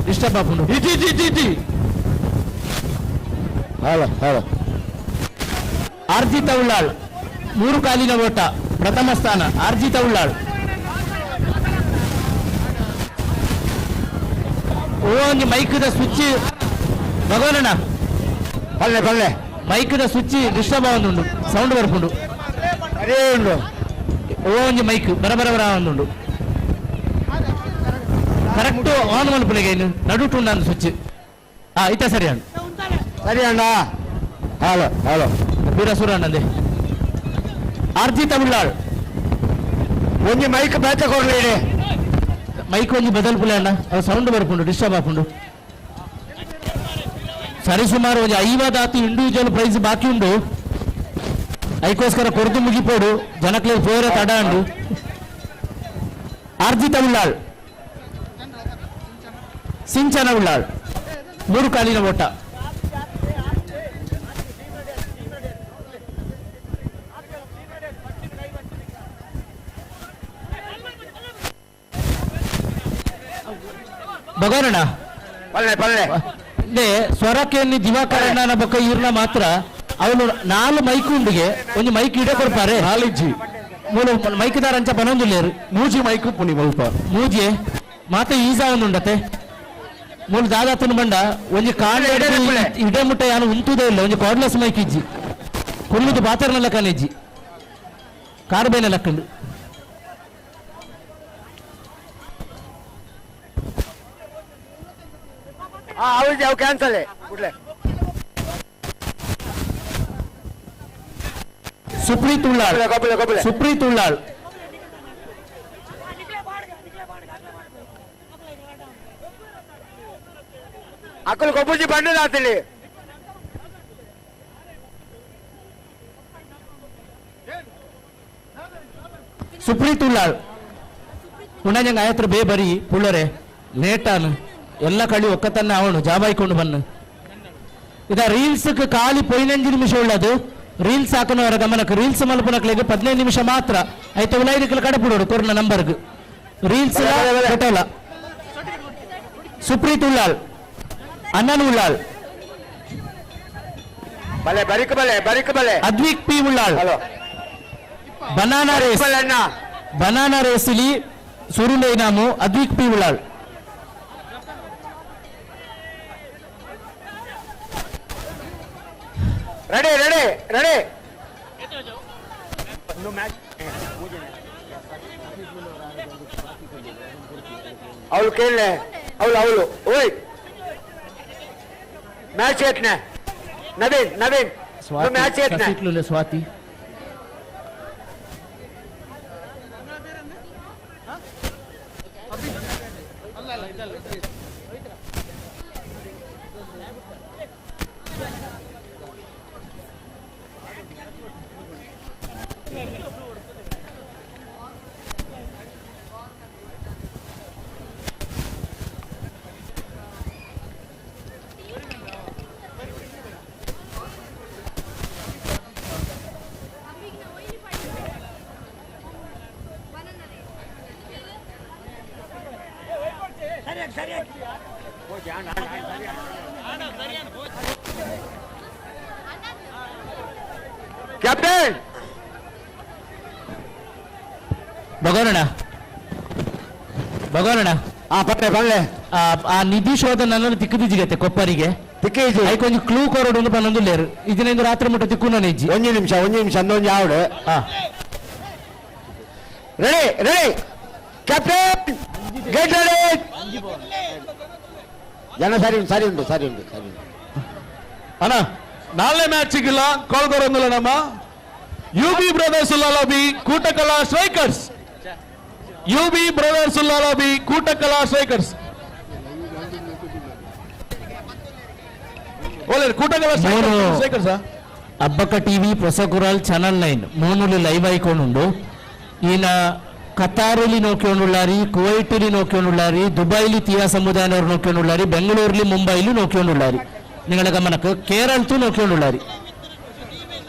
ಡಿಸ್ಟರ್ಬ್ ಆಪುಂಡು. ಇಜಿ ಇಜಿ ಇಜಿ ಇಜಿ ಹಲೋ ಹಲೋ ಆರ್ಜಿತ ಉಳ್ಳಾಳ್ ಮೂರು ಕಾಲಿನ ಓಟ ಪ್ರಥಮ ಸ್ಥಾನ ಆರ್ಜಿತ ಉಳ್ಳಾಳ್. ಒಂಜಿ ಮೈಕ್ದ ಸ್ವಿಚ್ ಭಗವಾನಣ್ಣ ಬಲ್ಲೆ ಬಲ್ಲೆ ಮೈಕ್ದ ಸ್ವಿಚ್ ಡಿಸ್ಟರ್ಬ್ ಆವೊಂದುಂಡು ಸೌಂಡ್ ಬರ್ಪುಂಡು ಅರೇ ಉಂಡು ಒಂಜಿ ಮೈಕ್ ಬರಬರ ಬರ ಆವೊಂದುಂಡು ಕರೆಕ್ಟ್ ಆನ್ ಮಲ್ಪುಲೆಗೆ ಇನ್ನು ನಡುಟುಂಡು ಅಂದು ಸ್ವಿಚ್ ಆ ಇತ್ತ ಸರಿ ಅಣ್ಣ ಸರಿ ಅಣ್ಣ ಹಲೋ ಹಲೋ ಬೀರಸುರ ಅಣ್ಣಂದೆ ಆರ್ಜಿತ ಉಳ್ಳಾಳ್ ಒಂಜಿ ಮೈಕ್ ಬೇತ ಕೊರ್ಲಿ ಇಡೆ ಮೈಕ್ ಒಂಜಿ ಬದಲ್ಪುಲೆ ಅಣ್ಣ ಅದು ಸೌಂಡ್ ಬರ್ಪುಂಡು ಡಿಸ್ಟರ್ಬ್ ಆಪುಂಡು. ಸರಿ ಸುಮಾರು ಒಂಜಿ 50 ಆತು ಇಂಡಿವಿಜುವಲ್ ಪ್ರೈಸ್ ಬಾಕಿ ಉಂಡು ಐಕೋಸ್ಕರ ಕೊರದು ಮುಗಿಪೋಡು ಜನಕ್ಲೆ ಪೋರ ತಡ ಉಂಡು. ಆರ್ಜಿತ ಉಳ್ಳಾಳ್ ಸಿಂಚನ ಉಳ್ಳಾಳ್ ಮೂರು ಕಾಲಿನ ಓಟ ಭಗವನಣ್ಣ ಪಲ್ಲೆ ಪಲ್ಲೆ ಸ್ವರಕ್ಕೆ ದಿವಾಕರಣ್ಣನ ಬೊಕ್ಕ ಇರ್ನ ಮಾತ್ರ ಅವನು 4 ಮೈಕ್ ಉಂಡಿಗೆ ಒಂದು ಮೈಕ್ ಇಡ ಕೊಡ್ತಾರೆ ನಾಲಿಜ್ಜಿ ಮೂಲ ಮೈಕ್ದಾರ ಅಂಚ ಬನೊಂದುಲ್ಲೇರು ಮೂಜಿ ಮೈಕ್ ಪುನಿ ಮಲ್ಪ ಮೂಜಿ ಮಾತ ಈಜಾವೊಂದುಂಡತೆ ಮೂಲು ದಾದಾತನ ಬಂಡ ಒಂಜಿ ಕಾಂಡ ಇಡೆ ಮುಟ್ಟ ಯಾನು ಉಂತುದೇ ಇಲ್ಲ ಒಂಜಿ ಕಾರ್ಡ್ಲೆಸ್ ಮೈಕ್ ಇಜ್ಜಿ ಕುಲ್ಲುದು ಬಾತರ್ನಲ್ಲ ಕಾನಿಜ್ಜಿ ಕಾರ್ಬೇನೆ ಲಕ್ಕಂಡು ಹೌದು ಅವು ಕ್ಯಾನ್ಸಲ್ ಕುಡ್ಲೆ. ಸುಪ್ರೀತ್ ಉಳ್ಳಾಳ್ ಸುಪ್ರೀತ್ ಉಳ್ಳಾಳ್ ಅಕ್ಕಲು ಕೊಬ್ಬುಜಿ ಬಣ್ಣದ ಆತಲಿ. ಸುಪ್ರೀತ್ ಉಳ್ಳಾಳ್ ಉಣ್ಣಂಗ ಆಯತ್ರ ಬೇ ಬರಿ ಪುಳ್ಳರೆ ಲೇಟಾನು ಎಲ್ಲ ಕಳಿ ಒಕ್ಕತನ್ನ ಅವನು ಜಾಬಾಯ್ಕೊಂಡು ಬನ್ನು. ಇದ ರೀಲ್ಸ್ ಖಾಲಿ 15 ನಿಮಿಷ ಉಳ್ಳದು ರೀಲ್ಸ್ ಹಾಕನವರ ಗಮನಕ್ಕೆ ರೀಲ್ಸ್ ಮಲ್ಪನಕ್ಲೆಗ್ 15 ನಿಮಿಷ ಮಾತ್ರ ಆಯ್ತು ಉಲಾಯ್ದಿಕ್ಕಲ ಕಡಪುಡೋಡು ಕೊರ್ನ ನಂಬರ್ಗ್ ರೀಲ್ಸ್ ಕಟ್ಟಲ್ಲ. ಸುಪ್ರೀತ್ ಉಳ್ಳಾಳ್ ಅಣ್ಣನ್ ಉಳ್ಳಾಳ್ ಬಲೆ ಬರಿಕ ಬಲೆ ಬರಿಕ ಬಲೆ Advik P Ullal banana race banana ರೇಸಿಲಿ ಸುರುಂಡೆ ಇನಾಮು Advik P Ullal. Ready ready ready ಅವಳು ಕೇಳಲೆ ಅವಳು ಅವಳು ಓಯ್ ಮ್ಯಾಚ್ ಏತ್ನೆ ನವೀನ್ ನವೀನ್ ಮ್ಯಾಚ್ ಏತ್ನೆ ಸ್ವಾತಿ ಸ್ವಾತಿ ಕ್ಯಾಪ್ಟನ್ ಭಗವನಣ್ಣ ಭಗವನಣ್ಣ ಪಟ್ಟೆ ಬಲ್ಲೆ ಆ ನಿಧಿ ಶೋಧ ನನ್ನನ್ನು ತಿಕ್ಕದಿಜಿಗತ್ತೆ ಕೊಪ್ಪರಿಗೆ ತಿಕ್ಕಿಜಿ ಐಕೊಂಜಿ ಕ್ಲೂ ಕೊರಡು ಒಂದು ಪನ್ನೊಂದು ಲೇರು ಇದನ್ನ ರಾತ್ರಿ ಮುಟ್ಟ ತಿಕ್ಕು ನಾನು ಇಜ್ಜಿ ಒಂಜಿ ನಿಮಿಷ ಒಂಜಿ ನಿಮಿಷ ಅಂದೊಂಜಿ ಆವಡು ready ready captain get ready ಜನ ಸರಿ ಉಂಟು ಸರಿ ಉಂಟು ಸರಿ ಉಂಟು ಸರಿ ಉಂಟು ಅಣ್ಣ ನಾಳೆ ಮ್ಯಾಚಿಗಿಲ್ಲ ಕಾಲ್ ಬರೋದಿಲ್ಲ ನಮ್ಮ U B brothers Ullal B Kootakala strikers. U B brothers Ullal B Kootakala strikers. ಒಳ್ಳೆ ಕೂಟಕಲಾ ಸ್ಟ್ರೈಕರ್ಸ್. ಅಬ್ಬಕ್ಕ ಟಿವಿ ಹೊಸಗುರಾಲ್ ಚಾನಲ್ 9 ಮೂನುಲು ಲೈವ್ ಆಯ್ಕೊಂಡು ಈನ ಕತಾರಲ್ಲಿ ನೋಕ್ಕೊಂಡುಳ್ಳಾರಿ, ಕುವೈಟಲ್ಲಿ ನೋಕ್ಕೊಂಡುಳ್ಳಾರಿ, ದುಬೈಲಿ ತೀರಾ ಸಮುದಾಯನವರು ನೋಕ್ಕೊಂಡುಳ್ಳಾರಿ, ಬೆಂಗಳೂರಲ್ಲಿ ಮುಂಬೈಲಿ ನೋಕ್ಕೊಂಡುಳ್ಳಾರಿ. ನಿಗಳ ಗಮನಕ್ಕೆ ಕೇರಳತು ನೋಕ್ಕೊಂಡುಳ್ಳಾರಿ.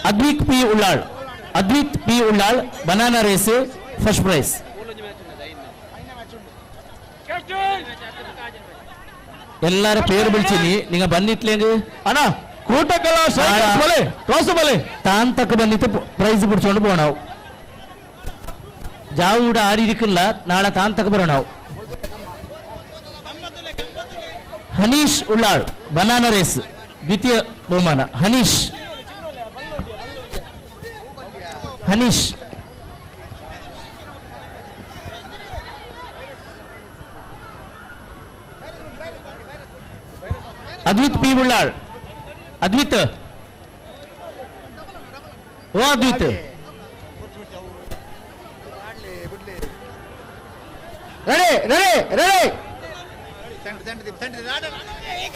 Advik P Ullal, Advith P Ullal banana race first prize. ಎಲ್ಲಾರ ಪೇರು ಬಿಳ್ಚಿನಿ ನಿಂಗ ಬಂದಿತ್ಲೇಂಗ ಅಣ್ಣ ಕೂಟಕಲಾ ಸ್ಟ್ರೈಕರ್ಸ್ ಬಲೆ ಕ್ರಾಸ್ ಬಲೆ ತಾನ್ ತಕ್ಕ ಬಂದಿತ್ತು ಪ್ರೈಸ್ ಬಿಡ್ಸೋண்டு போனವು ಜಾವುಡ ಆರಿರಿಕ್ಕಿಲ್ಲ ನಾಳೆ ತಾನ್ ತಕ್ಕ ಬರೋಣ ನಾವು. ಹನೀಶ್ ಉಳ್ಳಾಳ್ ಬನಾನಾ ರೇಸ್ ದ್ವಿತೀಯ ಬಹುಮಾನ. ಹನೀಶ್ ಹನೀಶ್ ಅದ್ವಿತ್ ಪಿ ಉಳ್ಳಾಳ್. ಅದ್ವಿತ್ ಓ Advith ready ready ready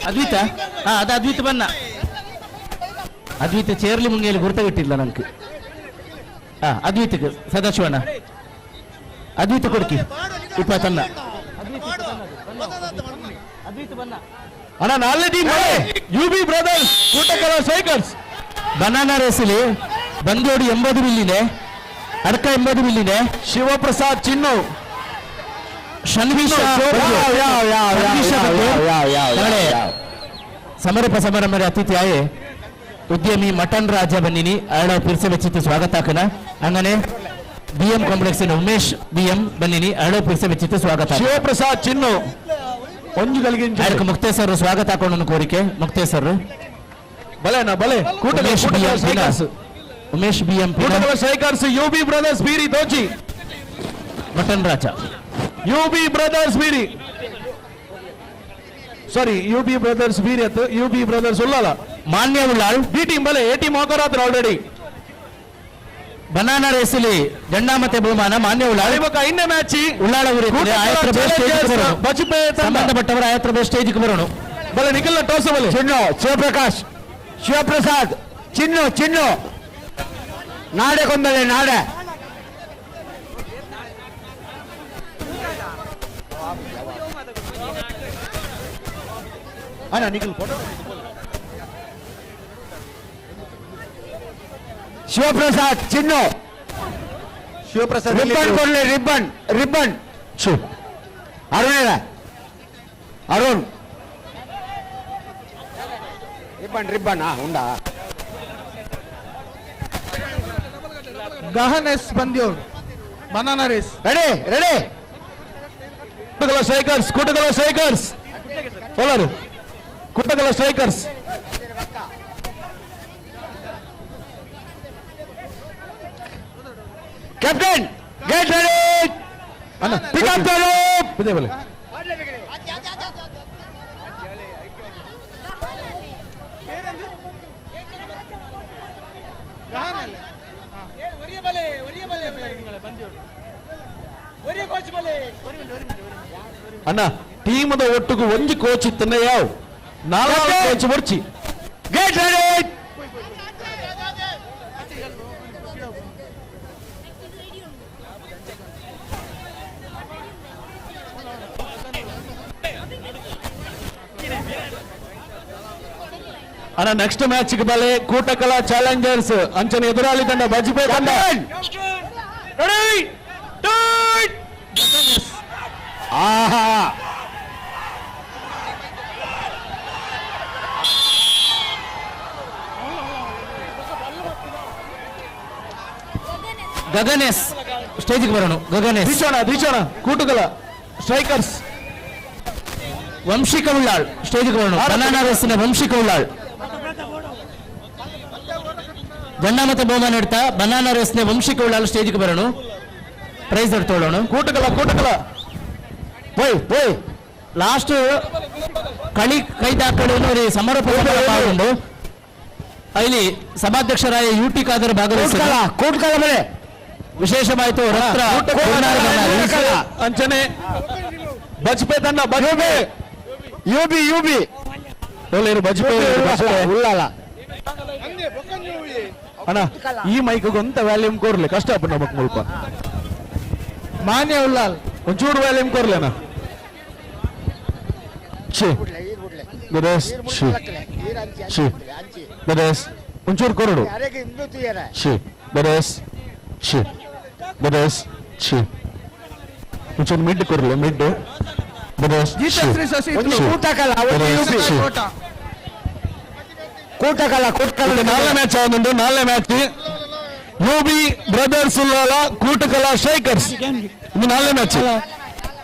Advita ಹಾ ಅದು ಅದ್ವಿತ ಬನ್ನ ಅದ್ವಿತ ಚೇರ್ಲಿ ಮುಂಗೇಲಿ ಗುರ್ತಗಿಟ್ಟಿಲ್ಲ ನಂಗೆ. ಹಾ ಅದ್ವಿತಕ್ಕೆ ಸದಾಶಿವಣ್ಣ ಅದ್ವಿತ ಕೊಡ್ಕಿ ಇಪ್ಪತ್ತನ್ನ ಅಣ್ಣ ನಾಲ್ನೇ team U B brothers Kootakala strikers. Banana ರೇಸಲ್ಲಿ ಬಂದೋಡಿ 80 ಮಿಲ್ಲಿದೆ, ಅಡ್ಕ 80 ಮಿಲ್ಲಿದೆ. Shivaprasad ಚಿನ್ನು ಶನ್ವಿಷ ಸಮರಪ ಸಮಾರಂಭದ ಅತಿಥಿಯಾಯೇ ಉದ್ಯಮಿ ಮಟನ್ ರಾಜ ಬನ್ನಿನಿ ಅರಳ ಪಿರ್ಸೆ ಬೆಚ್ಚಿತ್ತು ಸ್ವಾಗತ ಹಾಕನ. ಅಂಗನೆ ಬಿಎಂ ಕಾಂಪ್ಲೆಕ್ಸ್ ಉಮೇಶ್ ಬಿಎಂ ಬನ್ನಿನಿ ಅರಳು ಪುರುಷ ವೆಚ್ಚಿತ್ತು ಸ್ವಾಗತ. ಶಿವಪ್ರಸಾದ್ ಚಿನ್ನು ಒಂಜು ಗಳಿಗೆ ಅದಕ್ಕೆ ಮುಕ್ತೇಸರ್ ಸ್ವಾಗತ ಹಾಕೊಂಡು ಕೋರಿಕೆ. ಮುಕ್ತೇಸರ್ ಬಲೆ ಅಣ್ಣ ಬಲೆ. Umesh BM Umesh BM Kootakala strikers U B brothers Beeri ದೋಚಿ mutton Raja U B brothers Beeri sorry U B brothers Beeri ಅತ್ತು you B brothers Ullal Manya Ullal B team ಬಲೆ ಎ ಟೀಮ್ ಹೋಗೋರಾತ್ರ ಆಲ್ರೆಡಿ. ಬನಾನಾ ರೇಸಲ್ಲಿ ಜಂಡಾಮತೆ ಬಹುಮಾನ ಮಾನ್ಯ ಉಳ್ಳಾಳ್. ಇನ್ನೇ match Ullal Bajpe ಸಂಬಂಧಪಟ್ಟವರ ಆಯತ್ರ ಸ್ಟೇಜ್ಗೆ ಬರೋಣ. ಬಲೆ ನಿಖಿಲ್ ಟೋಸ ಬಲೆ ಚಿನ್ನು ಶಿವಪ್ರಕಾಶ್ ಶಿವಪ್ರಸಾದ್ ಚಿನ್ನು ಚಿನ್ನು ನಾಡೆ ಕೊಂಬಲೆ ನಾಡೆ. ಅಣ್ಣ ನಿಖಿಲ್ ಫೋಟೋ. ಶಿವಪ್ರಸಾದ್ ಚಿನ್ನು ಶಿವಪ್ರಸಾದ್ ರಿಬ್ಬನ್ ಕೊಡ್ಲಿ ribbon ribbon. Arun Arun ribbon ribbon ಉಂಡಾ. Gahan S Bandyur banana race. Ready ready. Kootakala strikers Kootakala strikers bowler Kootakala strikers. Captain get ready. Pick up the rope. ಇದೆ ಬಲೆ ಅಣ್ಣ ಟೀಮದ ಒಟ್ಟಿಗೆ ಒಂಜಿ ಕೋಚ್ ಇತ್ತನ್ನ ಯಾವ ನಾಲ್ಕು ಕೋಚ್ ಬರ್ಚಿ. Get ready. ಅಣ್ಣ ನೆಕ್ಸ್ಟ್ ಮ್ಯಾಚ್ ಬಲೆ ಕೂಟಕಲಾ ಚಾಲೆಂಜರ್ಸ್ ಅಂಚನೆ ಎದುರಾಳಿ ತಂಡ ಬಜ್ಪೆ ತಂಡ. ಆಹಾ ಗಗನೇಶ್ ಸ್ಟೇಜ್ಗೆ ಬರೋಣ. ಗಗನೇಶ್ ದೀಚೋಣ ದೀಚೋಣ ಕೂಟಕಲ ಸ್ಟ್ರೈಕರ್ಸ್ ವಂಶಿಕ ಉಳ್ಳಾಳ್ ಸ್ಟೇಜ್ಗೆ ಬರೋಣ. ಬನಾನಾ ರೇಸಿನ ವಂಶಿಕ ಉಳ್ಳಾಳ್ ಜಂಡಾಮತ ಬಹುಮಾನ ಇಡ್ತಾ ಬನಾನಾ ರೇಸ್ನ ವಂಶಿಕ ಉಳ್ಳಾಳ್ ಸ್ಟೇಜ್ಗೆ ಬರೋಣ. ಪ್ರೈಸ್ ತಗೊಳ್ಳೋಣ. ಕೂಟಕಲ ಕೂಟಕಲ ಪೋಯ್ ಪೋಯ್ ಲಾಸ್ಟ್ ಕಳಿ ಕೈದಾಕಳಿ ಸಮಾರೋಪ ಪಾಲ್ಗೊಂಡು ಅಲ್ಲಿ ಸಭಾಧ್ಯಕ್ಷರಾಯ ಯು ಟಿ ಖಾದರ್ ಭಾಗವಹಿಸಿದರು. ಕೂಟಕಲ ಬಲೆ ವಿಶೇಷವಾಯಿತು. ರತ್ರ ಅಂಚನೆ ಬಜ್ಪೆ ತಂಡ Bajpe you B you B Bajpe Ullal ಅಣ್ಣ ಈ ಮೈಕ್ ಗೊಂತ ವ್ಯಾಲ್ಯೂಮ್ ಕೋರ್ಲೆ ಕಷ್ಟ ಅಪ್ಪ ನಮಕ್ ಮುಲ್ಪ ಮಾನ್ಯ ಉಳ್ಳಾಲ್ ಒಂಚೂರು ವ್ಯಾಲ್ಯೂಮ್ ಕೋರ್ಲೆ ಅಣ್ಣ. ಛೇ ಗಣೇಶ್ ಛೇ ಛೇ ಗಣೇಶ್ ಒಂಚೂರು ಕೊರಡು ಛೇ ಗಣೇಶ್ ಛೇ ಗಣೇಶ್ ಛೇ ಒಂಚೂರು ಮಿಡ್ ಕೊರಲೆ ಮಿಡ್ ಗಣೇಶ್ ಕೂಟಕಲ ಕೂಟಕಲ ಕೂಟಕಲ ನಾಲ್ನೇ ಮ್ಯಾಚ್ ಆವೊಂದು ನಾಲ್ನೇ match U B brothers Ullal Kootakala strikers ಇದು ನಾಲ್ನೇ ಮ್ಯಾಚ್.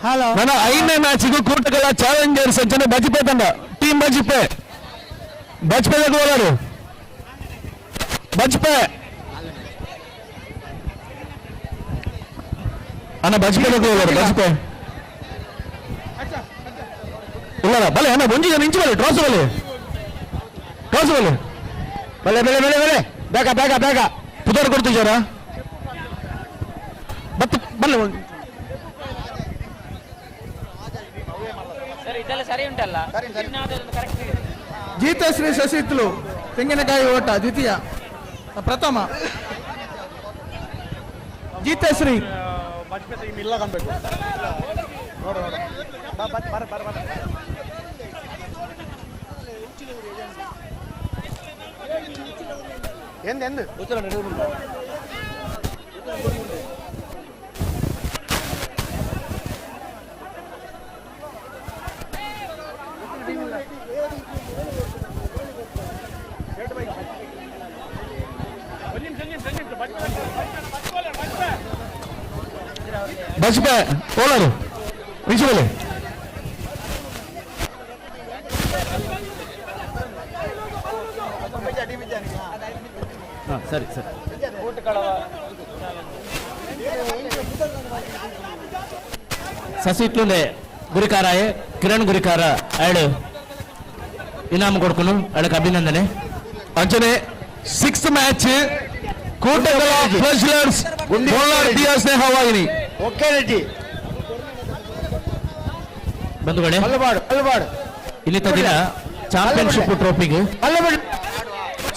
ಹಲೋ ನನ್ನ ಐದನೇ ಮ್ಯಾಚ್ಗೂ ಕೂಟಕಲ ಚಾಲೆಂಜರ್ಸ್ ಅಂಚನೆ ಬಜ್ಪೆ ತಂಡ ಟೀಮ್ ಬಜ್ಪೆ ಬಜ್ಪೆ ಗೋಲರು ಬಜ್ಪೆ ಅಣ್ಣ ಬಜ್ಪೆ ಗೋಲರು ಬಜ್ಪೆ ಇಲ್ಲ ಬಲೆ ಅಣ್ಣ ಒಂಜಿ ಜನ ಇಂಚು ಬಲೆ ಟ್ರಾಸ್ ಬಲೆ ಟ್ರಾಸ್ ಬಲೆ ಬಲೆ ಬಲೆ ಬಲೆ ಬಲೆ ಬೇಗ ಬೇಗ ಬೇಗ ಪುದರ್ ಕೊಡ್ತಿದ್ದಾರಾ ಬತ್ತು ಬಲ್ಲೆ ಗೀತಶ್ರೀ ಶಶಿತ್ಲು ತೆಂಗಿನಕಾಯಿ ಓಟ ದ್ವಿತೀಯ ಪ್ರಥಮ ಗೀತಶ್ರೀ ಬಜ್ಪೆ ಓಲರು ನಿಜವಲೆ ಸರಿ ಸರಿ. ಸಸಿಟ್ಲುಂಡೆ ಗುರಿಕಾರಾಯ ಕಿರಣ್ ಗುರಿಕಾರ ಅಳು ಇನಾಮ ಕೊಡ್ಕುನು ಅಳಕ್ಕೆ ಅಭಿನಂದನೆ. ಅಂಚನೆ ಸಿಕ್ಸ್ತ್ ಮ್ಯಾಚ್ ಕೂಟಕಲ ಫ್ಲಜ್ಲರ್ಸ್ ಬೋಲಾರ್ ದಿಯಾ ಸ್ನೇಹ ವಾಹಿನಿ. ಓಕೆ ರೆಡ್ಡಿ. ಬಂಧುಗಳೇ, ಇನ್ನಿತ ದಿನ ಚಾಂಪಿಯನ್ಶಿಪ್ ಟ್ರೋಫಿಗೆ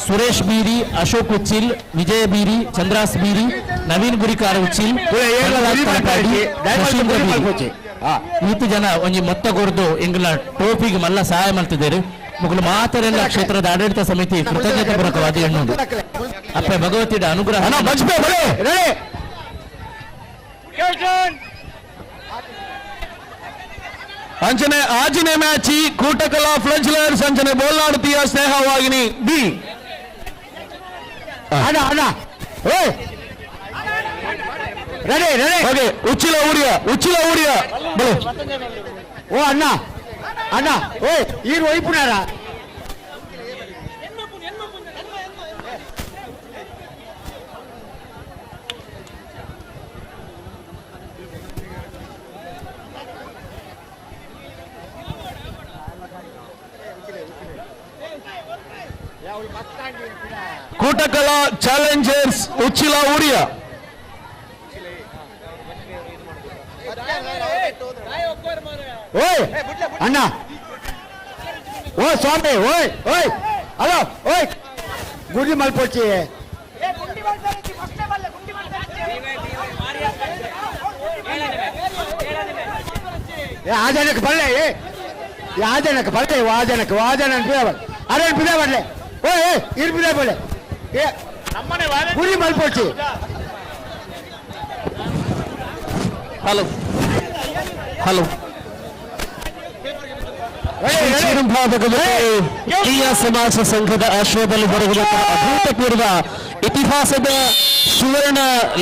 ಸುರೇಶ್ ಬೀರಿ, ಅಶೋಕ್ ಉಚ್ಚಿಲ್, ವಿಜಯ ಬೀರಿ, ಚಂದ್ರಾಸ್ ಬೀರಿ, ನವೀನ್ ಗುರಿಕಾರ ಉಚ್ಚಿಲ್, ಈತು ಜನ ಒಂಜಿ ಮೊತ್ತ ಕೊರ್ದು ಎಂಗ್ಲ ಟ್ರೋಫಿಗೆ ಮಲ್ಲ ಸಹಾಯ ಮಾಡ್ತಿದ್ದಾರೆ. ಮುಗುಲು ಮಾತರೆಲ್ಲ ಕ್ಷೇತ್ರದ ಆಡಳಿತ ಸಮಿತಿ ಕೃತಜ್ಞತೆ ಪೂರ್ವಕವಾದ ಎಣ್ಣುಂಡು. ಅಪ್ಪೆ ಭಗವತಿಯ ಅನುಗ್ರಹ. ಅಂಚನೆ ಆಜಿನೆ ಮ್ಯಾಚ್ ಕೂಟಕಲ ಫ್ಲಜ್ಲರ್ಸ್ ಅಂಚನೆ ಬೋಲ್ನಾಡು ತೀಯ ಸ್ನೇಹ ವಾಹಿನಿ ಬಿ. ಅಣ್ಣ ಅಣ್ಣ ಓಯ್ ready ready. Okay Uchila Uriya Uchila Uriya ಬಲೆ. ಓ ಅಣ್ಣ ಅಣ್ಣ ಓಯ್ ಈರು ಒಯ್ಪುನಾರ. ಕೂಟಕಲ ಚಾಲೆಂಜರ್ಸ್ ಉಚ್ಚಿಲ ಊರಿಯ. ಓಯ್ ಅಣ್ಣ ಓ ಸ್ವಾಮಿ ಓಯ್ ಓಯ್ ಹಲೋ ಓಯ್ ಗುಂಡಿ ಮಲ್ಪೊಚ್ಚಿ. ಏ ಆ ಜನಕ್ಕೆ ಬರಲೆ ಏ ಆ ಜನಕ್ಕೆ ಬರಲೆ ಆ ಜನಕ್ಕೆ ಆ ಜನ ಅರೆ ಪಿದ ಬರಲೆ ಓಯ್ ಏ ಇರ್ ಪಿದ ಬರಲೆ ಏ ಗುಂಡಿ ಮಲ್ಪೊಚ್ಚಿ. ಹಲೋ ಹಲೋ ಕಿಯಾ ಸಮಾಜ ಸಂಘದ ಆಶ್ರಯದಲ್ಲಿ ಬರುವಂತಹ ಅಭೂತಪೂರ್ವ ಇತಿಹಾಸದ ಸುವರ್ಣ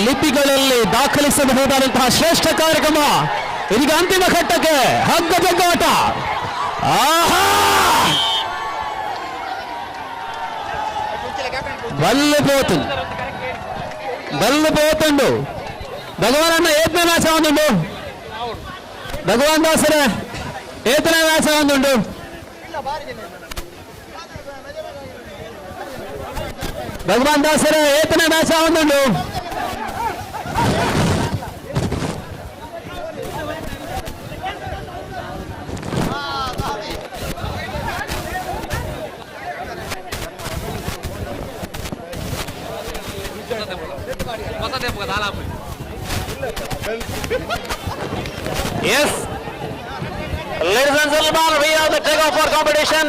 ಲಿಪಿಗಳಲ್ಲಿ ದಾಖಲಿಸಬಹುದಾದಂತಹ ಶ್ರೇಷ್ಠ ಕಾರ್ಯಕ್ರಮ ಇದೀಗ ಅಂತಿಮ ಘಟ್ಟಕ್ಕೆ ಹಗ್ಗಜಗ್ಗಾಟ. ಆಹಾ ಬಲ್ಲು ಪೋತು ಬಲ್ಲು ಪೋತುಂಡು. ಭಗವಾನ್ ಏತ್ನ ಮ್ಯಾಚ್ ಒಂದುಂಡು. ಭಗವಾನ್ ದಾಸರ ಏತನ ಮ್ಯಾಚ್ ಒಂದುಂಡು. ಭಗವಾನ್ ದಾಸರ ಏತನ match ಒಂದುಂಡು. Yes. Ladies and gentlemen, we are the take-off for competition.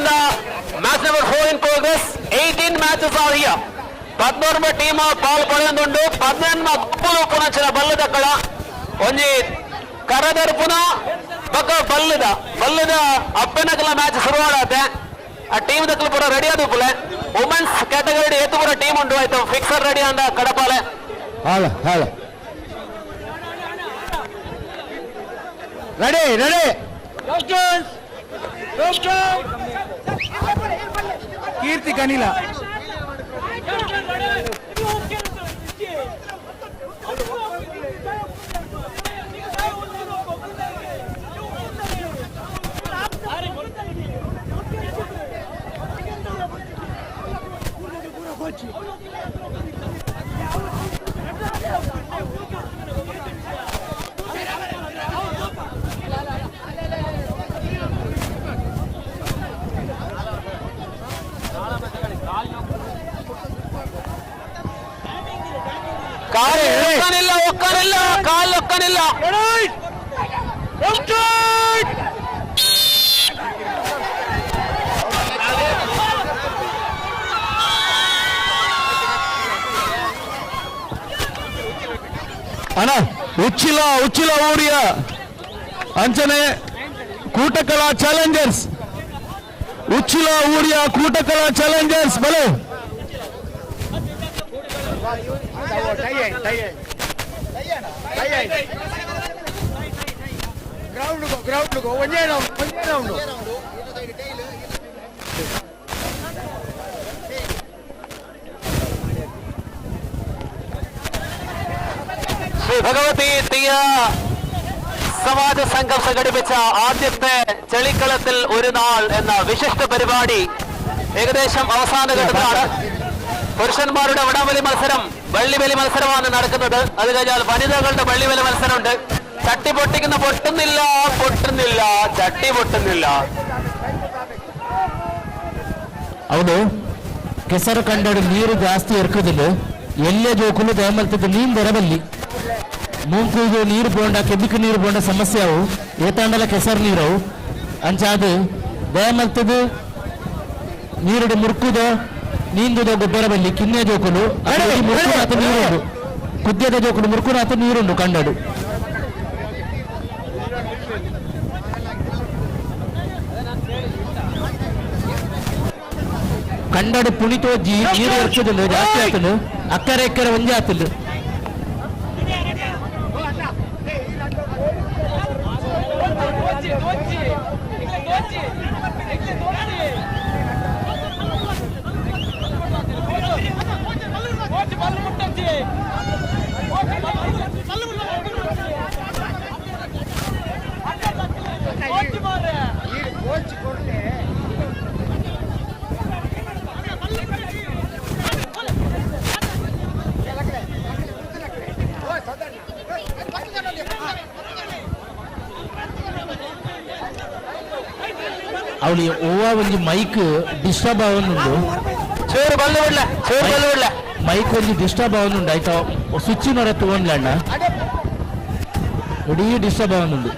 Match number 4 in progress. 18 matches are here. 13 team Paul ಪಡೆಯೊಂದುಂಡು. 18 ಗುಂಪುಲು ಪುನಚಿನ ಬಲ್ಲದ ಕಳ ಒಂಜಿ ಕರದರ್ ಪುನಃ ಬೊಕ್ಕ ಬಲ್ಲದ ಬಲ್ಲದ ಅಪ್ಪನಕಲ ಮ್ಯಾಚ್ ಶುರುವಾಡತ್ತೆ. ಆ ಟೀಮ್ ದಕ್ಕಲು ಪೂರ ರೆಡಿ ಆದ ಪುಲೆ. ವುಮೆನ್ಸ್ ಕ್ಯಾಟಗರಿ ಏತು ಪೂರ ಟೀಮ್ ಉಂಟು ಆಯ್ತು. ಫಿಕ್ಸರ್ ರೆಡಿ ಅಂದ ಕಡಪಾಲೆ. Hello hello ready ready. Keerthi Kanila. ಕಾಲು ಒಕ್ಕನಿಲ್ಲ ಒಕ್ಕನಿಲ್ಲ ಕಾಲು ಒಕ್ಕನಿಲ್ಲ. ಅಣ್ಣ ಉಚ್ಚಿಲ ಉಚ್ಚಿಲ ಊರಿಯ ಅಂಚನೆ ಕೂಟಕಲ ಚಾಲೆಂಜರ್ಸ್ ಉಚ್ಚಿಲ ಊರಿಯ ಕೂಟಕಲ ಚಾಲೆಂಜರ್ಸ್ ಬಲೆ. ಗ್ರೌಂಡ್ ಗ್ರೌಂಡ್ ಒಂಜೇ ರೌಂಡ್ ಒಂಜೇ ರೌಂಡ್. ശ്രീ ഭഗവതി തീയ സമാജ സംഘം സംഘടിപ്പിച്ച ആദ്യത്തെ ചെളിക്കളത്തിൽ ഒരു നാൾ എന്ന വിശിഷ്ട പരിപാടി ഏകദേശം അവസാന ഘട്ടത്തിലാണ്. പുരുഷന്മാരുടെ വടംവലി മത്സരം, വള്ളിവലി മത്സരമാണ് നടക്കുന്നത്. അത് കഴിഞ്ഞാൽ വനിതകളുടെ വള്ളിവലി മത്സരമുണ്ട്. ചട്ടി പൊട്ടിക്കുന്ന പൊട്ടുന്നില്ല, പൊട്ടുന്നില്ല, ചട്ടി പൊട്ടുന്നില്ല. ಹೌದು, ಕೆಸರು ಕಂಡಡು ನೀರು ಜಾಸ್ತಿ ಎರ್ಕುದಿಲ್ಲ. ಎಲ್ಲೇ ಜೋಕುಲು ದಯಮಲ್ತದ ನೀನ್ ದೊರಬಲ್ಲಿ ಮೂಂಕುಗು ನೀರು ಬೋಂಡ ಕೆಬಿಕ್ ನೀರು ಬೋಂಡ ಸಮಸ್ಯೆ ಅವು ಏತಾಂಡಲ ಕೆಸರು ನೀರವು ಅಂಚಾದು ದಯಮಲ್ತದ ನೀರುಡು ಮುರ್ಕುದೋ ನೀಂದುದೋ ಗೊಬ್ಬರ ಬಲ್ಲಿ ಕಿನ್ನೆ ಜೋಕುಲು ಮುರ್ಕುನಾಥ ನೀರುಂಡು ಕುದ್ಯದ ಜೋಕುಲು ಮುರ್ಕುನಾಥ ನೀರುಂಡು ಕಂಡಡು. ಕಂಡಡು ಪುಣಿತೋಜಿ ನೀರು ಎರ್ಕುದಿಲ್ಲ ಜಾಸ್ತಿ ಆತಲು ಅಕ್ಕರೆ ಎಕ್ಕರೆ ಒಂಜೇ ಆತಲು. ಅವಳಿ ಓವ ಒಂಜಿ ಮೈಕ್ ಡಿಸ್ಟರ್ಬ್ ಆವೊಂದುಂಡು. ಚೂರು ಬಲ್ಲು ಬಿಡ್ಲೆ, ಚೂರು ಬಲ್ಲು ಬಿಡ್ಲೆ. ಮೈಕ್ ಒಂಜಿ ಡಿಸ್ಟರ್ಬ್ ಆವೊಂದುಂಡು ಆಯ್ತಾ, ಸ್ವಿಚ್ ನೊರ ತೂವೊನ್ಲೆ ಅಣ್ಣ, ಇಡೀ ಡಿಸ್ಟರ್ಬ್ ಆವೊಂದುಂಡು.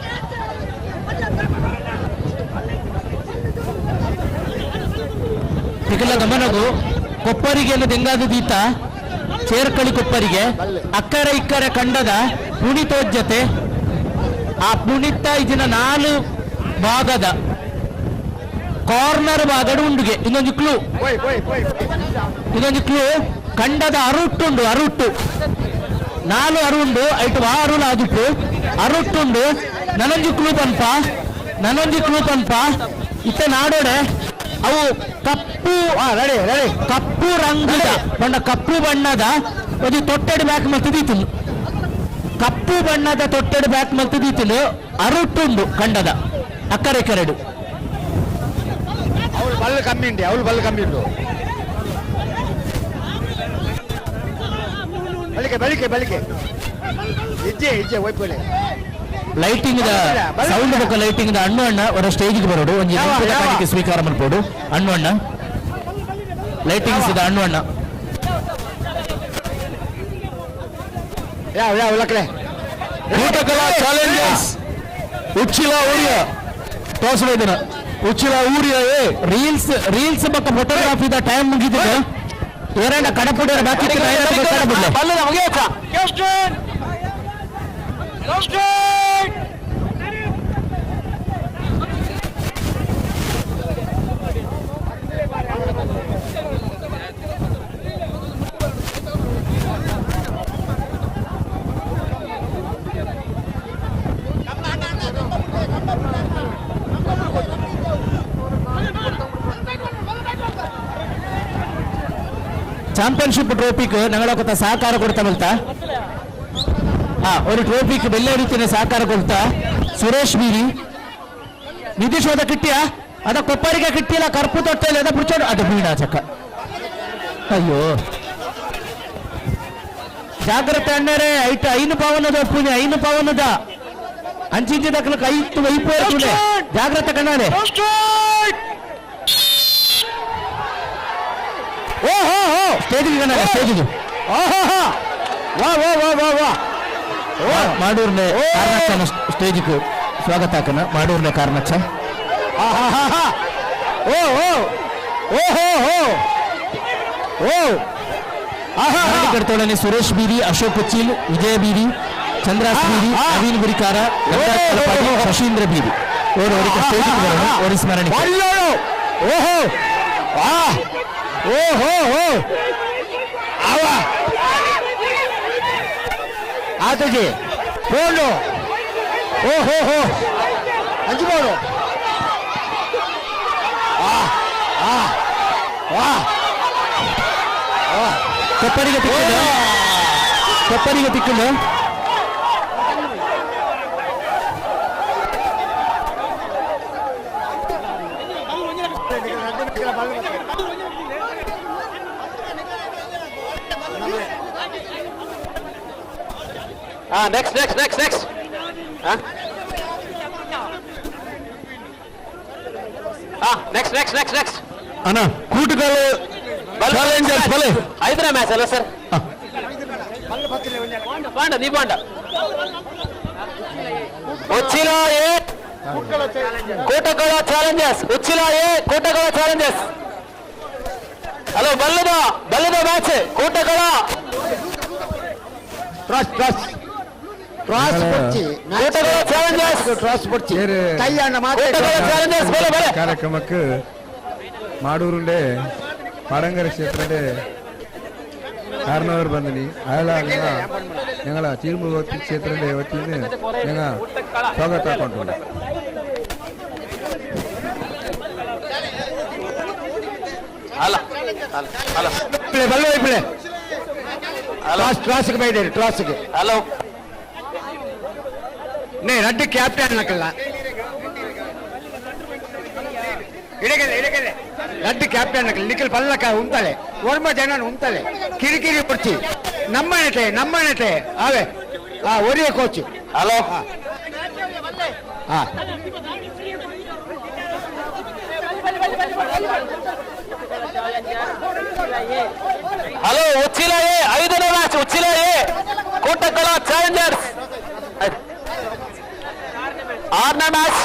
ತಿಕಲ ಗಮನಗು ಕೊಪ್ಪರಿಗೆ ದೆಂಗಾದ ದೀತ ಚೇರ್ಕಳಿ ಕೊಪ್ಪರಿಗೆ ಅಕ್ಕರೆ ಇಕ್ಕರೆ ಕಂಡದ ಪುಣಿತೋಜ್ಜತೆ. ಆ ಪುಣಿತ ಇದಿನ ನಾಲು ಭಾಗದ ಕಾರ್ನರ್ ಭಾಗಡು ಉಂಡುಗೆ. ಇನ್ನೊಂದು ಕ್ಲೂ, ಇನ್ನೊಂದು ಕ್ಲೂ ಕಂಡದ ಅರುಟ್ಟುಂಡು, ಅರುಟ್ಟು ನಾಲು ಅರುಂಡು ಐಟು ಆ ಅರುಳು ಆದಿಟ್ಟು ಅರುಟ್ಟುಂಡು. ನನೊಂಜಿ ಕ್ಲೂ ಪನ್ಪ, ನನೊಂಜಿ ಕ್ಲೂ ಪನ್ಪ ಇತ್ತ ನಾಡೋಡೆ ಅವು ಕಪ್ಪು ಕಪ್ಪು ರಂಗದ ಬಣ್ಣ, ಕಪ್ಪು ಬಣ್ಣದ ಒಂದು ತೊಟ್ಟೆಡು ಬ್ಯಾಕ್ ಮಲ್ತದೀತುಂಡು, ಕಪ್ಪು ಬಣ್ಣದ ತೊಟ್ಟೆಡು ಬ್ಯಾಕ್ ಮಲ್ತದೀತುಂಡು ಅರುಟ್ಟುಂಡು ಕಂಡದ ಅಕ್ಕರೆ ಕರೆಡು. ಅವಳು ಬಲ್ಲು ಕಮ್ಮಿ ಉಂಟು, ಅವಳು ಬಲ್ಲು ಕಮ್ಮಿ ಉಂಟು. ಬಳಿಕೆ ಬಳಿಕೆ ಬಳಿಕೆ ಇಜ್ಜೆ ಇಜ್ಜೆ ಒಯ್ಪುಲೆ. ಲೈಟಿಂಗ್ ಸೌಂಡ್ ಬೊಕ್ಕ ಲೈಟಿಂಗ್ ಅಣ್ಣು ಅಣ್ಣ ಅವರ ಸ್ಟೇಜ್ಗೆ ಬರೋಡು ಒಂಜಿ ಕಾಣಿಕೆ ಸ್ವೀಕಾರ ಮಲ್ಪೋಡು. ಅಣ್ಣು ಅಣ್ಣ ಲೈಟಿಂಗ್ಸ್ ಇದ ಅಣ್ಣು ಅಣ್ಣ ಯಾವ ಯಾವ ಲಕ್ಲೆ ಕೂಟಕಲಾ ಚಾಲೆಂಜರ್ಸ್ ಉಚ್ಚಿಲ ಊರಿಯ ಟಾಸ್ ವೈದ್ಯನ ಉಚ್ಚಿಲ ಊರಿಯ ಎ ರೀಲ್ಸ್ ರೀಲ್ಸ್ ಬೊಕ್ಕ ಫೋಟೋಗ್ರಾಫಿದ ಟೈಮ್ ಮುಗಿದಿದೆ. ಏರಂಡ ಕಡಪುಡಿಯರ ಬಾಕಿ ಕಡಪುಡ್ಲೆ. ಬಲ್ಲದ ಮುಗಿಯತ್ತ. ಚಾಂಪಿಯನ್ಶಿಪ್ ಟ್ರೋಫಿಕ್ ನಂಗಳ ಸಹಕಾರ ಕೊಡ್ತಾ ಬಲ್ತಾ ಒಂದು ಟ್ರೋಫಿಕ್ ಬೆಲ್ಲ ರೀತಿಯ ಸಹಕಾರ ಕೊಡ್ತಾ ಸುರೇಶ್ ಬೀರಿ ನಿತೀಶ್ ಹೋದ ಕಿಟ್ಟಿಯ ಅದ ಕೊಪ್ಪರಿಗೆ ಕಿಟ್ಟಿಲ್ಲ ಕರ್ಪು ತೊಟ್ಟೆಲ್ಲ ಅದ ಪುಡ್ಚೋಡು ಅದು ಬೀಣ ಚಕ್ಕ. ಅಯ್ಯೋ ಜಾಗ್ರತೆ ಅಣ್ಣರೇ, ಐಟ ಐನು ಪಾವನದ ಒಪ್ಪುನಿ ಐನು ಪಾವನದ ಅಂಚಿಂಚಿ ದಕ್ಕಲು ಕೈ ವೈಪು ಜಾಗ್ರತೆ ಕಣ್ಣಾರೆ. ಓಹೋ ಹೋ ಸ್ಟೇಜಿಗೆ ಕಣ್ಣಾರೆ ಸ್ಟೇಜಿಗೆ. ಓಹೋ ವಾ ವಾ ವಾ ವಾ ವಾ ಮಾಡೂರ್ನೆ ಕಾರ್ನಚ್ಚನ ಸ್ಟೇಜಿಗೆ ಸ್ವಾಗತ ಹಾಕನ ಮಾಡೂರ್ನೆ ಕಾರ್ನಚ್ಚ. ಓ ಓ ಓಹೋ ಹೋ ಓ ಕಡ್ತೋಳನೆ ಸುರೇಶ್ ಬೀರಿ, ಅಶೋಕ್ ಉಚ್ಚಿಲ್, ವಿಜಯ ಬೀರಿ, ಚಂದ್ರಾಸ್ ಬೀರಿ, ನವೀನ್ ಗುರಿಕಾರ, ಶಶೀಂದ್ರ ಬೀರಿ ಓರು ಅವರಿಗೆ ಸ್ಟೇಜಿಗೆ ಬರೋಣ ಓರಿ ಸ್ಮರಣೆ. ಓಹೋ ಆ ಓಹೋ ಹೋ ಆವ ಆತಜಿ ಫೋನು ಓಹೋ ಹೋ ಅಂಚಿ ಬೋಡು ಆ ಆ ವಾ ಕೊಪ್ಪರಿಗೆ ತಿಕ್ಕುಂಡು ಕೊಪ್ಪರಿಗೆ ತಿಕ್ಕುಂಡು next next next next next next next next ಅಣ್ಣ ಕೂಟಗಾಲ ಚಾಲೆಂಜರ್ಸ್ ಬಲೆ ಐದನೇ ಮ್ಯಾಚ್ ಅಲ್ಲ ಸರ್ ಬಾಂಡ ನೀ ಬಾಂಡ Uchila A Koottakala challengers Uchila A Koottakala challengers hello ಬಲ್ಲದ ಬಲ್ಲದ match Koottakala cross cross cross ಕೊಡ್ಚಿ ಕೂಟಗಳ ಚಾಲೆಂಜರ್ಸ್ ಕ್ರಾಸ್ ಕೊಡ್ಚಿ ಕೈಯಣ್ಣ ಕೂಟಗಳ ಚಾಲೆಂಜರ್ಸ್ ಬಲೆ ಬಲೆ ಕಾರ್ಯಕ್ರಮಕ್ಕೆ ಮಾಡೂರುಂಡೆ ಪಾಡಂಗರ ಕ್ಷೇತ್ರಡೆ ಕಾರಣವರು ಬಂದಿನಿ ಅಯಲ ഞങ്ങള ಚೀರ್ಮುಗತಿ ಕ್ಷೇತ್ರದ ವತಿಯಿಂದ ഞങ്ങൾ ಸ್ವಾಗತ ಕೊಂಡು ಅಲ್ಲ ಅಲ್ಲ ಬಲ್ಲು ಇಪ್ಪಳೆ ಕ್ರಾಸ್ ಕ್ರಾಸ್ಗೆ ಬೈದೇರಿ ಕ್ರಾಸ್ಗೆ ಹಲೋ ನೇ ರಡ್ಡು ಕ್ಯಾಪ್ಟನ್ ನಕಲ್ಲ ಇಡಗಲೆ ಇಡಗಲೆ ರಡ್ಡು ಕ್ಯಾಪ್ಟನ್ ನಕಲ್ ನಿಖಲ್ ಪಲ್ಲಕ ಉಂತಾಳೆ ಒರ್ಮ ಜನ ಉಂತಾಳೆ ಕಿರಿಕಿರಿ ಕೊಡ್ಚಿ ನಮ್ಮ ನೆಟೆ ನಮ್ಮ ನೆಟೆ ಆವೆ ಆ ಒರಿಯ ಕೋಚ್ ಹಲೋ ಹಾ ಹಲೋ ಉಚ್ಚಿಲ ಎ ಐದನೇ ಮ್ಯಾಚ್ ಉಚ್ಚಿಲ ಎ ಕೂಟಕಳ ಚಾಲೆಂಜರ್ಸ್ ಆರನೇ ಮ್ಯಾಚ್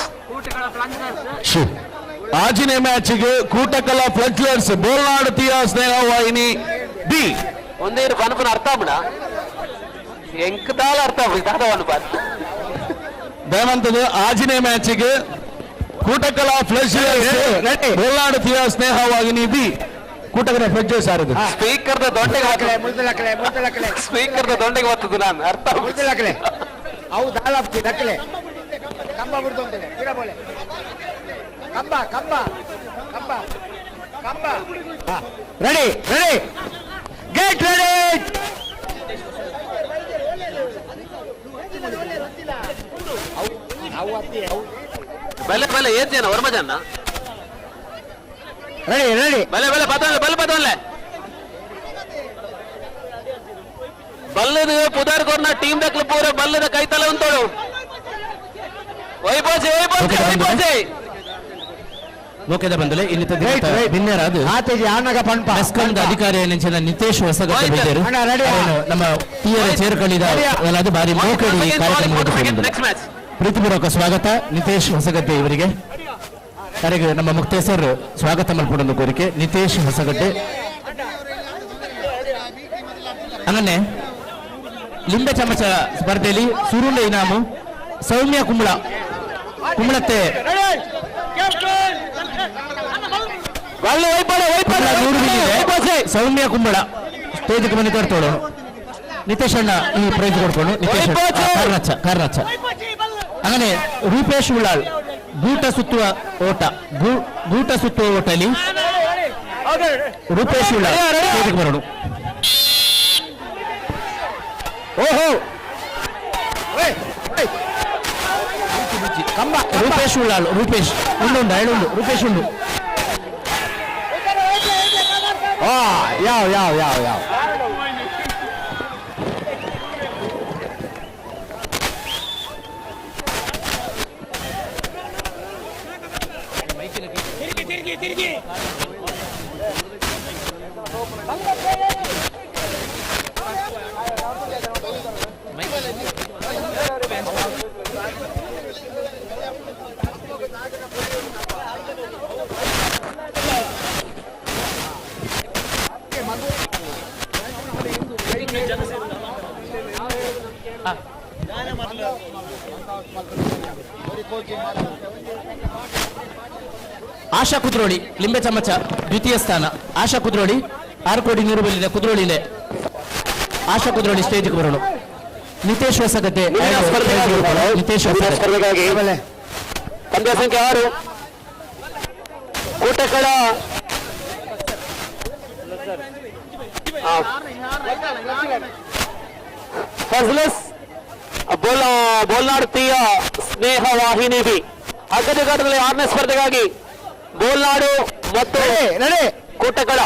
ಆಜಿನೇ ಮ್ಯಾಚ್ಗೆ ಕೂಟಕಲ ಫ್ಲಡ್ಲರ್ಸ್ ಬೋಲ್ನಾಡು ತೀಯ ಸ್ನೇಹ ವಾಹಿನಿ ಬಿ ಒಂದೇನು ಪನ್ಪುನ ಅರ್ಥ ಆಪುಂಡ ಎಂಕ್ ದಾಲ ಅರ್ಥ ಆಪುಂಡು ದಾದ ಪನ್ಪ ದಯವಂತದ್ದು ಆಜಿನೇ ಮ್ಯಾಚ್ಗೆ ಕೂಟಕಲ ಫ್ಲಡ್ಲರ್ಸ್ ಬೋಲ್ನಾಡು ತೀಯ ಸ್ನೇಹ ವಾಹಿನಿ ಬಿ ಕೂಟಕಲ ಫ್ಲಡ್ಜರ್ಸ್ ಯಾರಿದು ಸ್ಪೀಕರ್ the ದೊಡ್ಡೆಗೆ ಹಾಕಲೆ ಮುಲ್ದಲಕಲೆ ಮುಲ್ದಲಕಲೆ ಸ್ಪೀಕರ್ the ದೊಡ್ಡೆಗೆ ಬರ್ತದೆ ನಾನು ಅರ್ಥ ಮುಲ್ದಲಕಲೆ ಅವು ದಾಲ ದಕ್ಕಲೆ ಕಂಬ ಬಿಡ್ತು ಅಂತೇಳಿ ಗಿಡ ಬೋಲೆ ಕಂಬ ಕಂಬ ಕಂಬ ಕಂಬ ರೆಡಿ ರೆಡಿ ಗೆಟ್ ರೆಡಿ ಬಲೆ ಬಲೆ ಏತ್ ಜನ ವರ್ಮ ಜನ ರೆಡಿ ರೆಡಿ ಬಲೆ ಬಲೆ ಪತೊನ್ಲೆ ಬಲ್ ಪತೊನ್ಲೆ ಬಲ್ಲದ ಪುದಾರ್ ಕೊರ್ನ ಟೀಮ್ ದಕ್ಲು ಪೂರ ಬಲ್ಲದ ಕೈತಲ ಉಂತೋಡು ವೈಪೋಜೆ ವೈಪೋಜೆ ವೈಪೋಜೆ ಲೋಕದ ಬಂದಲೆ ಇನ್ನಿತ ಬಿನ್ನೆರಾದ ಆತೇಜಿ ಆನಗ ಪಂಪ ಮೆಸ್ಕಾಂದ ಅಧಿಕಾರಿ ನೆಂಚಿನ ನಿತೇಶ್ ಹೊಸಗಟ್ಟ ಬೈದರು ಅಣ್ಣ, ready ಆ? ನಮ್ಮ ತೀಯರ ಚೇರ್ಕಳಿದ ಅದು ಬಾರಿ ಮೋಕಡಿ ಕಾರ್ಯಕ್ರಮ ನೆಕ್ಸ್ಟ್ ಮ್ಯಾಚ್ ಪ್ರೀತಿಪೂರ್ವಕ ಸ್ವಾಗತ ನಿತೇಶ್ ಹೊಸಗದ್ದೆ ಇವರಿಗೆ ಕರೆಗೆ ನಮ್ಮ ಮುಕ್ತೇಸರ್ ಸ್ವಾಗತ ಮಲ್ಪಡೊಂದು ಕೋರಿಕೆ ನಿತೇಶ್ ಹೊಸಗಡ್ಡೆ ಅಂಗನೆ ಲಿಂಬೆ ಚಮಚ ಸ್ಪರ್ಧೆಯಲ್ಲಿ ಸುರುಂಡೆ ಇನಾಮು ಸೌಮ್ಯ ಕುಂಬಳ ಕುಂಬಳತ್ತೆ ಬಲ್ಲು ವೈಪಡೆ ವೈಪಡೆ ನೂರು ಬಿದ್ದಿದೆ. ಸೌಮ್ಯ ಕುಂಬಳ ಸ್ಟೇಜ್ಗೆ ಬಂದು ತೋರ್ತೋಳು ನಿತೇಶ್ ಅಣ್ಣ ಈ ಪ್ರೈಸ್ ಕೊಡ್ಕೊಂಡು ನಿತೇಶ್ ಅಣ್ಣ. ಕಾರ್ನಚ್ಚ ಕಾರ್ನಚ್ಚ അങ്ങനെ ರೂಪೇಶ್ ಉಳ್ಳಾಳ್ ಗೂಟ ಸುತ್ತುವ ಓಟ ಗೂಟ ಸುತ್ತುವ ಓಟಲಿ ರೂಪೇಶ್ ಉಳ್ಳಾಳ್ ಸ್ಟೇಜ್ಗೆ ಬರೋಣ. ಓಹೋ ಕಂಬ ರೂಪೇಶ್ ಉಳ್ಳಾಳ್ ರೂಪೇಶ್ ಉಂಡು ಹೇಳುಂಡು ರೂಪೇಶ್ ಉಂಡು. ಯಾವ ಯಾವ ಯಾವ ಯಾವ ಆಶಾ ಕುದ್ರೋಳಿ ಲಿಂಬೆ ಚಮಚ ದ್ವಿತೀಯ ಸ್ಥಾನ. ಆಶಾ ಕುದ್ರೋಳಿ 6 ಕೋಟಿ 100 ಬಲ್ಲಿದೆ ಕುದ್ರೋಳಿಲೆ. ಆಶಾ ಕುದ್ರೋಳಿ ಸ್ಟೇಜ್ಗೆ ಬರೋಣ. ನಿತೇಶ್ ಹೊಸಗದ್ದೆ ನಿತೇಶ್ ಹೊಸಗದ್ದೆ. ಪಂದ್ಯ ಸಂಖ್ಯೆ 6 ಕೂಟಕಳ ಫಸ್ಲಸ್ ಬೋಲ್ನಾಡು ತೀಯ ಸ್ನೇಹ ವಾಹಿನಿ ಬಿ ಅಗ್ಗಜಘಾಟದಲ್ಲಿ 6ನೇ ಸ್ಪರ್ಧೆಗಾಗಿ ಬೋಲ್ನಾಡು ಮತ್ತು ಕೂಟಕಳ.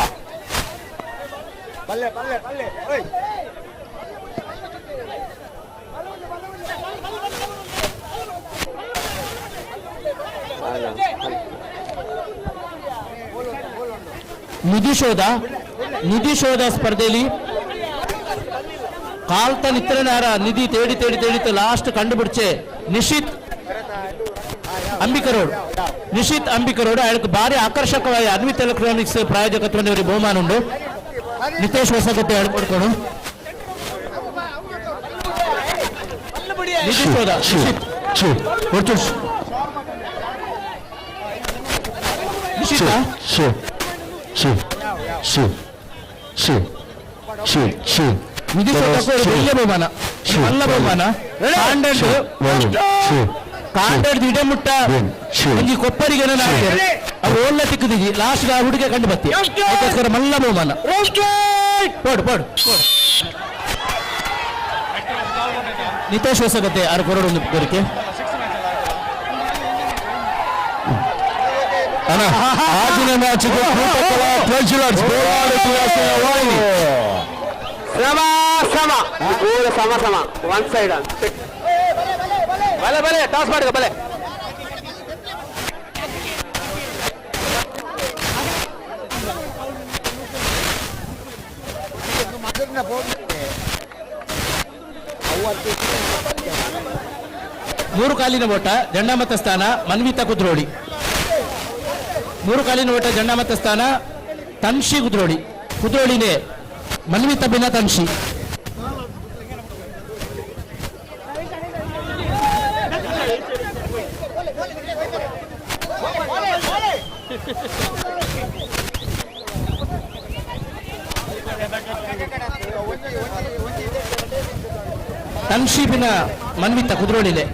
ನಿಧಿ ಶೋಧ ಸ್ಪರ್ಧೆಯಲ್ಲಿ ಕಾಲ್ತ ನಿತ್ರನಾರ ನಿಧಿ ತೇಡಿ ತೇಡಿ ತೇಡಿತ್ತು ಲಾಸ್ಟ್ ಕಂಡುಬಿಡ್ಚೆ ನಿಶಿತ್ ಅಂಬಿಕರೋಡ್. ನಿಶಿತ್ ಅಂಬಿಕರೋಡ್ ಅದಕ್ಕೆ ಭಾರಿ ಆಕರ್ಷಕವಾಗಿ ಅನ್ವಿತ್ ಎಲೆಕ್ಟ್ರಾನಿಕ್ಸ್ ಪ್ರಾಯೋಜಕತ್ವ ಇವರಿಗೆ ಬಹುಮಾನ ಉಂಟು. ನಿತೇಶ್ ಹೊಸಗಟ್ಟೆ ಹೇಳ್ಕೊಡ್ಕೊಡು. ನಿಧಿ ಶೋಧ ನಿಶಿತ್ ನಿಶಿತ್ ನಿಧಿ ಶೋಧಕ್ಕೆ ಬಹುಮಾನ ಮಲ್ಲ ಬಹುಮಾನ ಕಾಂಡಡ್ ಇಡೆ ಮುಟ್ಟ ಒಂಜಿ ಕೊಪ್ಪರಿಗೆ ಅವು ಓಲ್ಲ ತಿಕ್ಕದಿಜಿ ಲಾಸ್ಟ್ ಆ ಹುಡುಗ ಕಂಡು ಬತ್ತಿ ಅದಕ್ಕೋಸ್ಕರ ಮಲ್ಲ ಬಹುಮಾನ. ಪೋಡು ಪೋಡು ನಿತೇಶ್ ಹೊಸಗದ್ದೆ ಆರು ಕೊರಡು ಒಂದು ಕೋರಿಕೆ. ಆಗಿನ ಮ್ಯಾಚ್ ಸಮ ಸಮ ಗೋಲ ಸಮ ಸಮ ಒನ್ ಸೈಡ್ ಬಲೆ ಬಲೆ ಟಾಸ್ ಮಾಡಿದ ಬಲೆ. ಮೂರು ಕಾಲಿನ ಓಟ ಜಂಡಾಮತ ಸ್ಥಾನ ಮನ್ವಿತಾ ಕುದ್ರೋಳಿ. ಮೂರು ಕಾಲಿನ ಓಟ ಜಂಡಾಮತ ಸ್ಥಾನ ತನ್ಶಿ ಕುದ್ರೋಳಿ. ಕುದ್ರೋಳಿನೇ ಮನ್ವಿತಾ ಬಿನ ತನ್ಶಿ. ತನ್ಶಿ ಬಿನ ಮನ್ವಿತಾ ಕುದ್ರೋಳಿಲೆ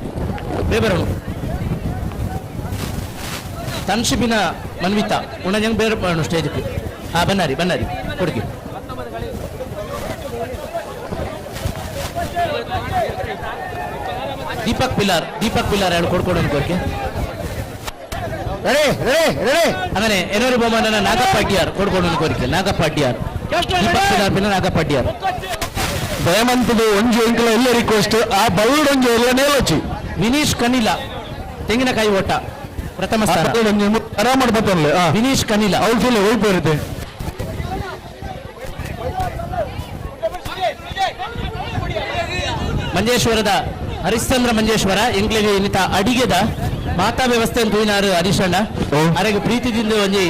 ಬೇಬರನು. ತನ್ಶಿ ಬಿನ ಮನ್ವಿತಾ ಉಣ ಬೇರೆ ಸ್ಟೇಜ್ಗೆ. ಹಾ ಬನ್ನಾರಿ ಬನ್ನಾರಿ ಕೊಡುಗೆ. ದೀಪಕ್ ಪಿಲಾರ್ ದೀಪಕ್ ಪಿಲಾರ್ ಹೇಳಿ ಕೊಡ್ಕೊಡು ಅನ್ಕೋಕೆ. Ready ready ready. അങ്ങനെ എന്നൊരു ಬಹುಮಾನ ನಾಗಪ್ಪ ಅಡ್ಡಿಯಾರ್ ಕೊಡ್ಕೊಡು ಅನ್ಕೋರಿಕೆ. ನಾಗಪ್ಪ ಅಡ್ಡಿಯಾರ್ ದೀಪಕ್ ಪಿಲಾರ್ ಪಿನ ನಾಗಪ್ಪ ಅಡ್ಡಿಯಾರ್. ದಯಮಂತದ ಒಂಜಿ ಎಂಕಲ ಎಲ್ಲ ರಿಕ್ವೆಸ್ಟ್ ಆ ಬೌಲ್ಡ್ ಒಂಜಿ ಎಲ್ಲ ನೇಲೊಚ್ಚಿ. ವಿನೀಶ್ ಕನಿಲ ತೆಂಗಿನಕಾಯಿ ಓಟ ಪ್ರಥಮ ಸ್ಥಾನ. ಆರಾಮ ಮಾಡ್ಬತ್ತಲ್ಲ ವಿನೀಶ್ ಕನಿಲ ಅವ್ರ ಫೀಲ್ ಹೋಗಿ ಇರುತ್ತೆ. ಮಂಜೇಶ್ವರದ ಹರಿಶ್ಚಂದ್ರ ಮಂಜೇಶ್ವರ ಎಂಗ್ಲಿಗೆ ಇನ್ನಿತ ಅಡಿಗೆದ ಮಾತಾ ವ್ಯವಸ್ಥೆ ತೂಯಿನಾರು ಹರೀಶಣ್ಣ ಅರೆಗೆ ಪ್ರೀತಿದಿಂದ ಒಂಜಿ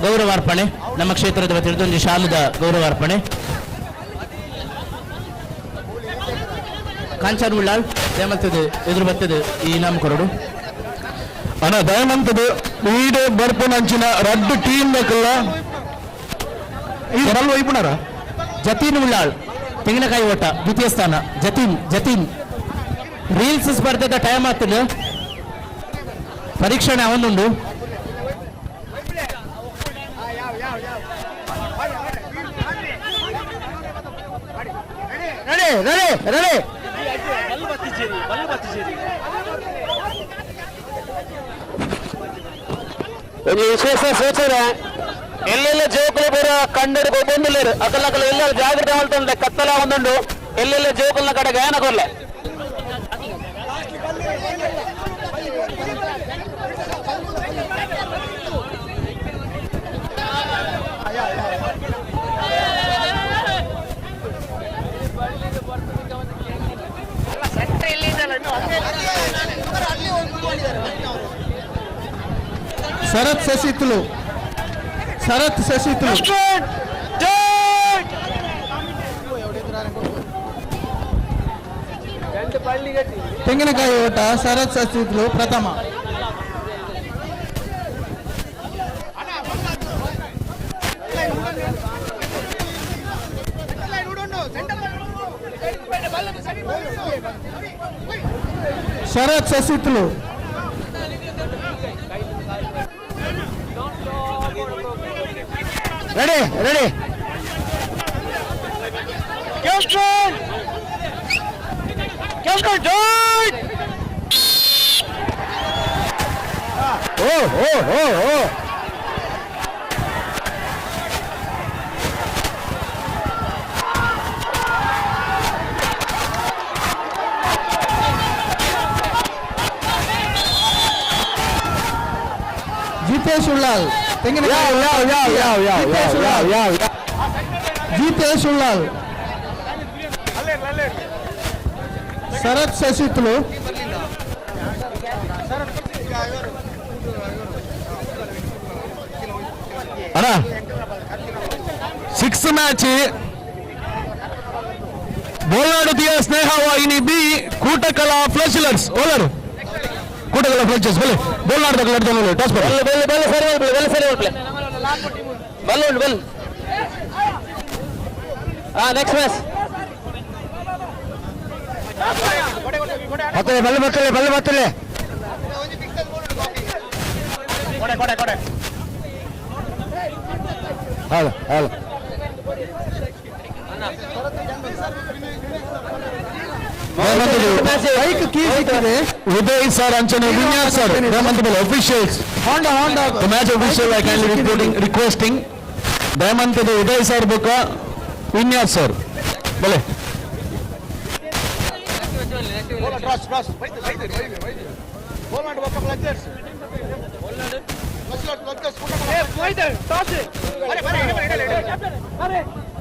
ಗೌರವಾರ್ಪಣೆ ನಮ್ಮ ಕ್ಷೇತ್ರದ ವತಿಯಿಂದ ಒಂಜಿ ಶಾಲುದ ಗೌರವಾರ್ಪಣೆ. ಕಾಂಚನ್ ಉಳ್ಳಾಲ್ ದಯಮಂತದ ಎದುರು ಬರ್ತದೆ ಈ ಇನಾಮ್ ಕೊರಡು. ಅಣ್ಣ ದಯಮಂತದ ಈಡೆ ಬರ್ಪುನಂಚಿನ ರಡ್ಡು ಟೀಮ್ ಬೇಕಲ್ಲ ಈ ಒಯ್ಪುನಾರ. ಜತೀನ್ ಉಳ್ಳಾಳ್ ತೆಂಗಿನಕಾಯಿ ಓಟ ದ್ವಿತೀಯ ಸ್ಥಾನ. ಜತೀನ್ ಜತೀನ್ ರೀಲ್ಸ್ ಸ್ಪರ್ಧೆದ ಟೈಮ್ ಆಗ್ತದೆ ಪರೀಕ್ಷಣೆ ಅವನುಂಡು. Ready ready ready. ಒಂದು ವಿಶೇಷ ಸೂಚನೆ, ಎಲ್ಲೆಲ್ಲ ಜೋಕುಲು ಪೂರ ಕಂಡರು ಬಂದಿಲ್ಲೇರು ಅಕಲ ಅಕಲ ಎಲ್ಲ ಜಾಗ್ರತೆ ಮಾಡ್ತಂದ್ರೆ ಕತ್ತಲ ಒಂದುಂಡು ಎಲ್ಲೆಲ್ಲ ಜೋಕುಲ್ನ ಕಡೆ ಗಾಯನ ಕೊರ್ಲೆ. ಶರತ್ ಶಶಿತುಲು ಶರತ್ ಶಶಿತುಲು ತೆಂಗಿನಕಾಯಿ ಓಟ ಶರತ್ ಶಶಿತುಲು ಪ್ರಥಮ. Sharath ಶಶಿತುಲು. Ready ready. Captain captain join. Oh oh oh oh. Jitesh Ullal ತೆಂಗಿನಕಾಯಿ ಯಾವ ಯಾವ ಯಾವ ಯಾವ ಜಿತೇಶ್ ಯಾವ ಉಳ್ಳಾಲ್. ಯಾವ ಯಾವ. ಜಿತೇಶ್ ಉಳ್ಳಾಲ್, ಶರತ್ ಶಶಿತ್ಲು, ಅಣ್ಣ, ಸಿಕ್ಸ್ ಮ್ಯಾಚ್ ಬೋಲ್ನಾಡು ದಿಯ ಸ್ನೇಹ ವಾಹಿನಿ ಬಿ ಕೂಟಕಲಾ ಫ್ಲಶಿಲರ್ಸ್ ಓಲರು ಕೂಟಕಲಾ ಫ್ಲಶರ್ಸ್ ಬಲೆ ಬೋಲ್ನಾಡು ದಕ್ಕಲ ಟಾಸ್ ಬರ. ಬಲ್ಲು ಬಲ್ಲು ಬಲ್ಲು ಸರಿ ಬಲ್ಲು ಬಲ್ಲು ಸರಿ ಬಲ್ಲು ಬಲ್ಲು ಉಂಟು ಬಲ್ಲು. Next match. ಬತ್ತಲೆ ಬಲ್ಲು ಬತ್ತಲೆ ಬಲ್ಲು ಬತ್ತಲೆ. Hello hello. Bike key ಸಿಕ್ಕಿದೆ. ಉದಯ್ ಸರ್ ಅಂಚನೆ ವಿನ್ಯಾಸ್ ಸರ್ ದಯಮಂತ officials. Honda Honda The match official I kindly reporting requesting ದಯಮಂತದ ಉದಯ್ sir ಬೊಕ್ಕ ವಿನ್ಯಾಸ್ ಸರ್ ಬಲೆ.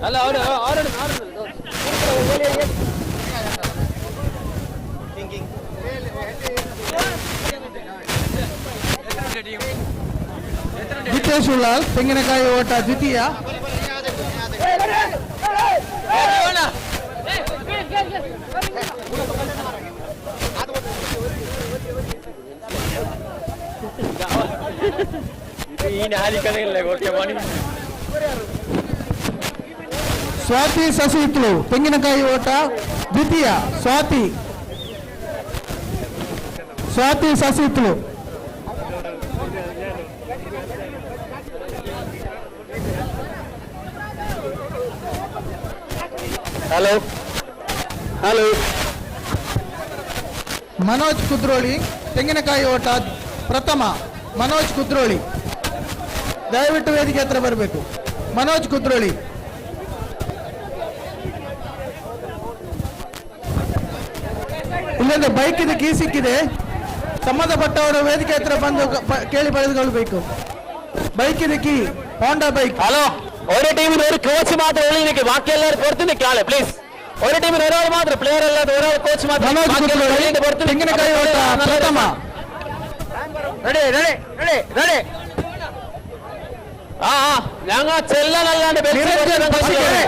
ಅಲ್ಲ ಅವರು ಅವರು ಜಿತೇಶ್ ಉಳ್ಳಾಲ್ ತೆಂಗಿನಕಾಯಿ ಓಟ ದ್ವಿತೀಯ. ಸ್ವಾತಿ ಸಸಿಹಿತ್ಲು ತೆಂಗಿನಕಾಯಿ ಓಟ ದ್ವಿತೀಯ. Swathi Swathi Sasihithlu. Hello hello. Manoj Kudroli ತೆಂಗಿನಕಾಯಿ ಓಟ ಪ್ರಥಮ. ಮನೋಜ್ ಕುದ್ರೋಳಿ ದಯವಿಟ್ಟು ವೇದಿಕೆ ಹತ್ರ ಬರಬೇಕು. ಮನೋಜ್ ಕುದ್ರೋಳಿ. ಇಲ್ಲೊಂದು ಬೈಕ್ ಇದೆ, ಕೀ ಸಿಕ್ಕಿದೆ. ಸಂಬಂಧಪಟ್ಟವರು ವೇದಿಕೆ ಹತ್ರ ಬಂದು ಕೇಳಿ ಪಡೆದುಕೊಳ್ಬೇಕು. ಬೈಕ್ ಇದೆ ಕೀ, ಹೋಂಡಾ ಬೈಕ್. ಹಲೋ, ഒരു ടീമിന് ഒരു കോച്ച് മാത്രം ഉള്ളിൽ നിൽക്കും, ബാക്കി എല്ലാവരും പുറത്ത് നിൽക്കാളെ പ്ലീസ്. ഒരു ടീമിന് ഒരാൾ മാത്രം പ്ലെയർ അല്ലാതെ ഒരാൾ കോച്ച് മാത്രം, മനോജ് ബാക്കി എല്ലാവരും കുദ്രോളി വെളിയിൽ പുറത്ത് നിൽക്കും. ತೆಂಗಿನಕಾಯಿ ಓಟ ಪ್ರಥಮ. Ready ready ready ready. ആ ആ ഞങ്ങൾ ചെല്ലാനല്ലാണ്ട് ನಿರಂಜನ್ ಪಕ್ಷಿಕೆರೆ,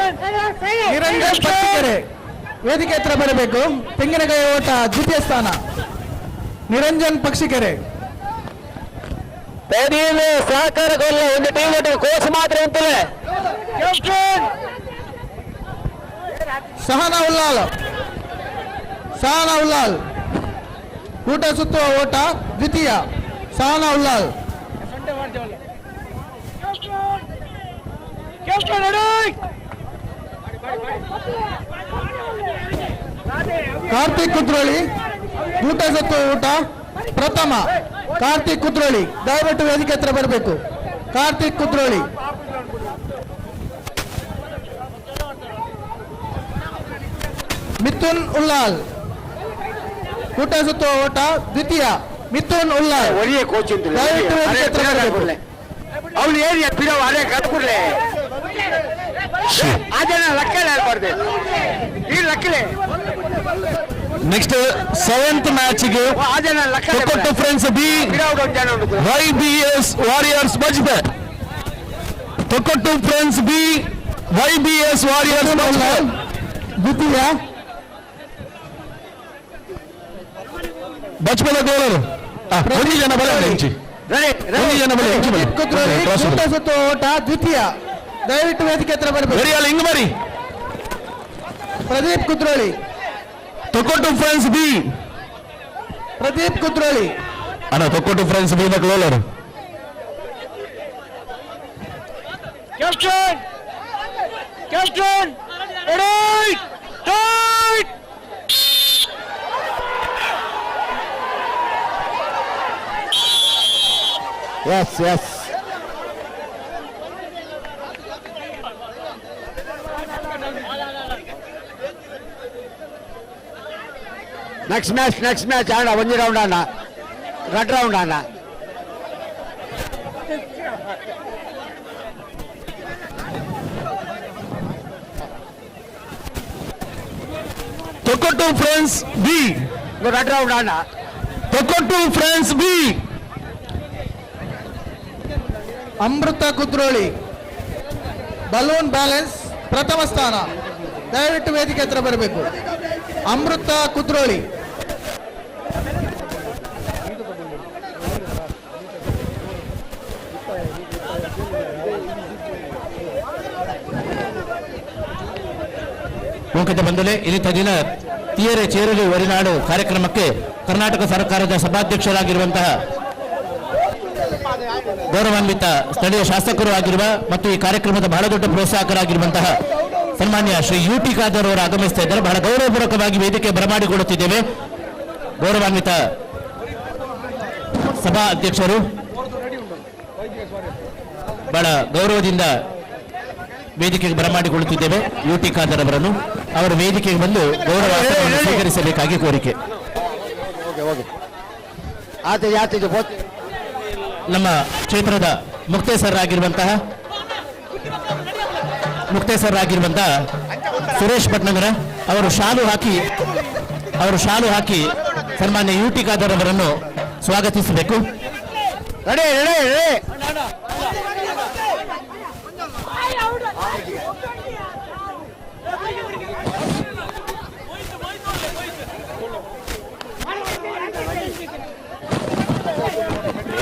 ನಿರಂಜನ್ ಪಕ್ಷಿಕೆರೆ ವೇದಿಕೆ ಹತ್ರ ಬರಬೇಕು. ತೆಂಗಿನಕಾಯಿ ಓಟ ದ್ವಿತೀಯ ಸ್ಥಾನ ನಿರಂಜನ್ ಪಕ್ಷಿಕೆರೆ. ಸಹಕಾರ ಕೊಲ್ಲ ಒಂದು ಟೀಮ್ ಕೋಚ್ ಮಾತ್ರ ಅಂತಲೇ. ಸಹನಾ ಉಲ್ಲಾಲ್, ಸಹನಾ ಉಲ್ಲಾಲ್ ಊಟ ಸುತ್ತುವ ಓಟ ದ್ವಿತೀಯ ಸಹನಾ ಉಲ್ಲಾಲ್. ಕಾರ್ತಿಕ್ ಕುದ್ರೋಳಿ ಊಟ ಸುತ್ತುವ ಊಟ ಪ್ರಥಮ ಕಾರ್ತಿಕ್ ಕುದ್ರೋಳಿ. ದಯವಿಟ್ಟು ವೇದಿಕೆ ಹತ್ರ ಬರಬೇಕು ಕಾರ್ತಿಕ್ ಕುದ್ರೋಳಿ. ಮಿಥುನ್ ಉಲ್ಲಾಲ್ ಊಟ ಸುತ್ತುವ ಓಟ ದ್ವಿತೀಯ ಮಿಥುನ್ ಉಲ್ಲಾಲ್. ಒಳ್ಳೆಯ ಕೋಚ್ ದಯವಿಟ್ಟು ವೇದಿಕೆ ಹತ್ರ ಬರಬೇಕು. ಅವನು ಏರಿಯಾ ಪಿರವು ಅದೇ ಕಟ್ಕೊಡ್ಲೆ ಅದನ್ನ ಲಕ್ಕಲೆ ಆಗ್ಬಾರ್ದು ಈ ಲಕ್ಕಲೆ. ನೆಕ್ಸ್ಟ್ ಸೆವೆಂತ್ ಮ್ಯಾಚ್ಗೆ ಅದನ್ನ ಲಕ್ಕಲೆ Thokkottu friends B Y B S warriors Bajpe. Thokkottu friends B Y B S warriors Bajpe ದ್ವಿತೀಯ ಬಜ್ಪೆದ ಗೋಲರು ಒಂದು ಜನ ಬಲ ಹೆಂಚಿ ಒಂದು ಜನ ಬಲ ಹೆಂಚಿ ಬಲೆ ಕುದ್ರೋಳಿ ಊಟ ಸುತ್ತುವ ಓಟ ದ್ವಿತೀಯ. ದಯವಿಟ್ಟು ವೇದಿಕೆ ಹತ್ರ ಬರಬೇಕು. ವೆರಿ ಅಲ್ಲ ಹಿಂಗ್ ಬರಿ. ಪ್ರದೀಪ್ ಕುದ್ರೋಳಿ. Thokkottu friends B Pradeep Kudroli. ಅಣ್ಣ ತೊಕ್ಕೊಟ್ಟು ಫ್ರೆಂಡ್ಸ್ ಬಿ ನ ಕ್ಲೋಲರ್. Captain captain ready tight. Yes yes. Next match next match ಆಡ ಒಂಜಿ ರೌಂಡ್ ಆಡ ರಡ್ ರೌಂಡ್ ಆಡ. Thokkottu friends B. ರಡ್ ರೌಂಡ್ ಆಡ. Thokkottu friends B. Amrutha Kudroli balloon balance ಪ್ರಥಮ ಸ್ಥಾನ. ದಯವಿಟ್ಟು ವೇದಿಕೆ ಹತ್ರ ಬರಬೇಕು. ಅಮೃತ ಕುದ್ರೋಳಿ. ಮೋಕದ ಬಂದಲೆ ಇಲ್ಲಿದ್ದ ದಿನ ತೀಯರೆ ಚೇರಲಿ ಒರಿನಾಡು ಕಾರ್ಯಕ್ರಮಕ್ಕೆ ಕರ್ನಾಟಕ ಸರ್ಕಾರದ ಸಭಾಧ್ಯಕ್ಷರಾಗಿರುವಂತಹ ಗೌರವಾನ್ವಿತ ಸ್ಥಳೀಯ ಶಾಸಕರು ಆಗಿರುವ ಮತ್ತು ಈ ಕಾರ್ಯಕ್ರಮದ ಬಹಳ ದೊಡ್ಡ ಪ್ರೋತ್ಸಾಹಕರಾಗಿರುವಂತಹ ಸನ್ಮಾನ್ಯ ಶ್ರೀ ಯು ಟಿ ಖಾದರ್ ಅವರು ಆಗಮಿಸ್ತಾ ಇದ್ದಾರೆ. ಬಹಳ ಗೌರವಪೂರ್ವಕವಾಗಿ ವೇದಿಕೆ ಬರಮಾಡಿಕೊಳ್ಳುತ್ತಿದ್ದೇವೆ. ಗೌರವಾನ್ವಿತ ಸಭಾ ಅಧ್ಯಕ್ಷರು ಬಹಳ ಗೌರವದಿಂದ ವೇದಿಕೆಗೆ ಬರಮಾಡಿಕೊಳ್ಳುತ್ತಿದ್ದೇವೆ ಯು ಟಿ ಖಾದರ್ ಅವರನ್ನು. ಅವರು ವೇದಿಕೆಗೆ ಬಂದು ಗೌರವ ಸ್ವೀಕರಿಸಬೇಕಾಗಿ ಕೋರಿಕೆ. ನಮ್ಮ ಕ್ಷೇತ್ರದ ಮುಕ್ತೇಸರರಾಗಿರುವಂತಹ ಸುರೇಶ್ ಭಟ್ನಗರ ಅವರು ಶಾಲು ಹಾಕಿ ಸನ್ಮಾನ್ಯ ಯು ಟಿ ಖಾದರ್ ಅವರನ್ನು ಸ್ವಾಗತಿಸಬೇಕು. Ready ready ready.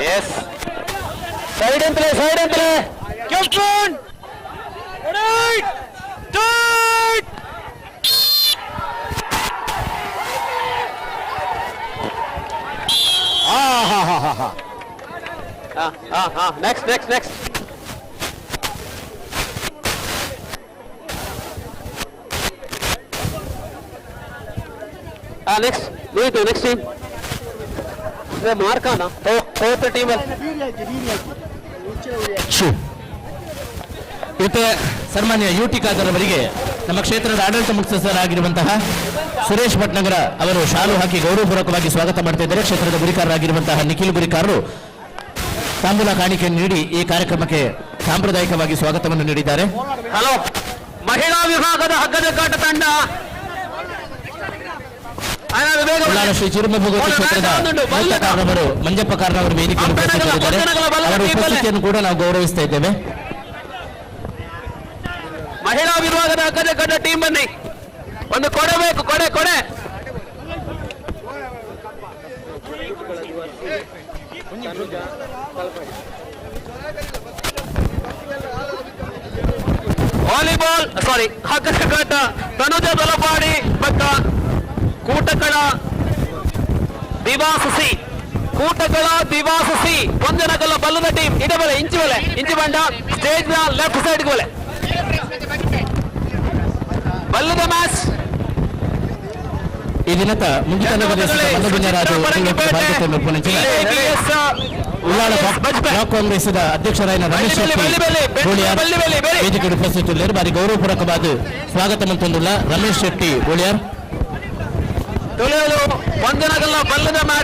Yes. Side ಅಂತಲೇ ಸೈಡ್ ಅಂತಲೇ. Captain ready tight. ಆ ಹಾ ಹಾ ಹಾ ಹಾ ಹಾ ಹಾ. Next next next. Next ಮುಗೀತು. Next team ಮಾರ್ಕಾನ ಹೋತ ಟೀಮ್. ಇವತ್ತೆ ಸನ್ಮಾನ್ಯ ಯು ಟಿ ಖಾದರ್ ಅವರಿಗೆ ನಮ್ಮ ಕ್ಷೇತ್ರದ ಆಡಳಿತ ಮುಖ್ಯಸ್ಥರಾಗಿರುವಂತಹ ಸುರೇಶ್ ಭಟ್ನಗರ ಅವರು ಶಾಲು ಹಾಕಿ ಗೌರವಪೂರ್ವಕವಾಗಿ ಸ್ವಾಗತ ಮಾಡ್ತಾ ಇದ್ದಾರೆ. ಕ್ಷೇತ್ರದ ಗುರಿಕಾರರಾಗಿರುವಂತಹ ನಿಖಿಲ್ ಗುರಿಕಾರರು ತಾಂಬೂಲ ಕಾಣಿಕೆಯನ್ನು ನೀಡಿ ಈ ಕಾರ್ಯಕ್ರಮಕ್ಕೆ ಸಾಂಪ್ರದಾಯಿಕವಾಗಿ ಸ್ವಾಗತವನ್ನು ನೀಡಿದ್ದಾರೆ. ಹಲೋ, ಮಹಿಳಾ ವಿಭಾಗದ ಹಗ್ಗದ ತಂಡ ಶ್ರೀ ಚಿರುಮಭಗವತಿ ಕ್ಷೇತ್ರದ ಕಾರನವರು ಮಂಜಪ್ಪ ಕಾರ್ನವರು ವೇದಿಕೆಯಲ್ಲಿ ಉಪಸ್ಥಿತರಿದ್ದಾರೆ. ಅವರ ಉಪಸ್ಥಿತಿಯನ್ನು ಕೂಡ ನಾವು ಗೌರವಿಸ್ತಾ ಇದ್ದೇವೆ. ಮಹಿಳಾ ವಿಭಾಗದ ಹಗ್ಗದ ಟೀಮ್ ಬನ್ನಿ, ಒಂದು ಕೊಡೆ ಬೇಕು, ಕೊಡೆ ಕೊಡೆ. ವಾಲಿಬಾಲ್ ಸಾರಿ ಹಗ್ಗದ ತನುಜ ತಲಪಾಡಿ ಬಕ್ಕ ಕೂಟಗಳ ದಿವಾಸಸಿ, ಕೂಟಗಳ ದಿವಾಸಸಿ ಒಂದನಗಲ್ಲ ಬಲ್ಲದ ಟೀಮ್ ಇಡಬಲೆ ಇಂಚು ಬಲೆ ಇಂಚು ಬಂಡ ಸ್ಟೇಜ್ ನ ಲೆಫ್ಟ್ ಸೈಡ್ ಬಲೆ ಬಲ್ಲದ ಮ್ಯಾಚ್. ಈ ದಿನದ ಉಳ್ಳಾಲ ಬ್ಲಾಕ್ ಕಾಂಗ್ರೆಸ್ ಅಧ್ಯಕ್ಷರಾದ ರಮೇಶ್ ಶೆಟ್ಟಿ ಗೋಳಿಯಾರ್ ವೇದಿಕೆ ಉಪಸ್ಥಿತರಿದ್ದಾರೆ. ಬಾರಿ ಗೌರವಪೂರ್ವಕವಾದ ಸ್ವಾಗತ ಮಂತೊಂದುಲ್ಲ ರಮೇಶ್ ಶೆಟ್ಟಿ ಗೋಳಿಯಾರ್.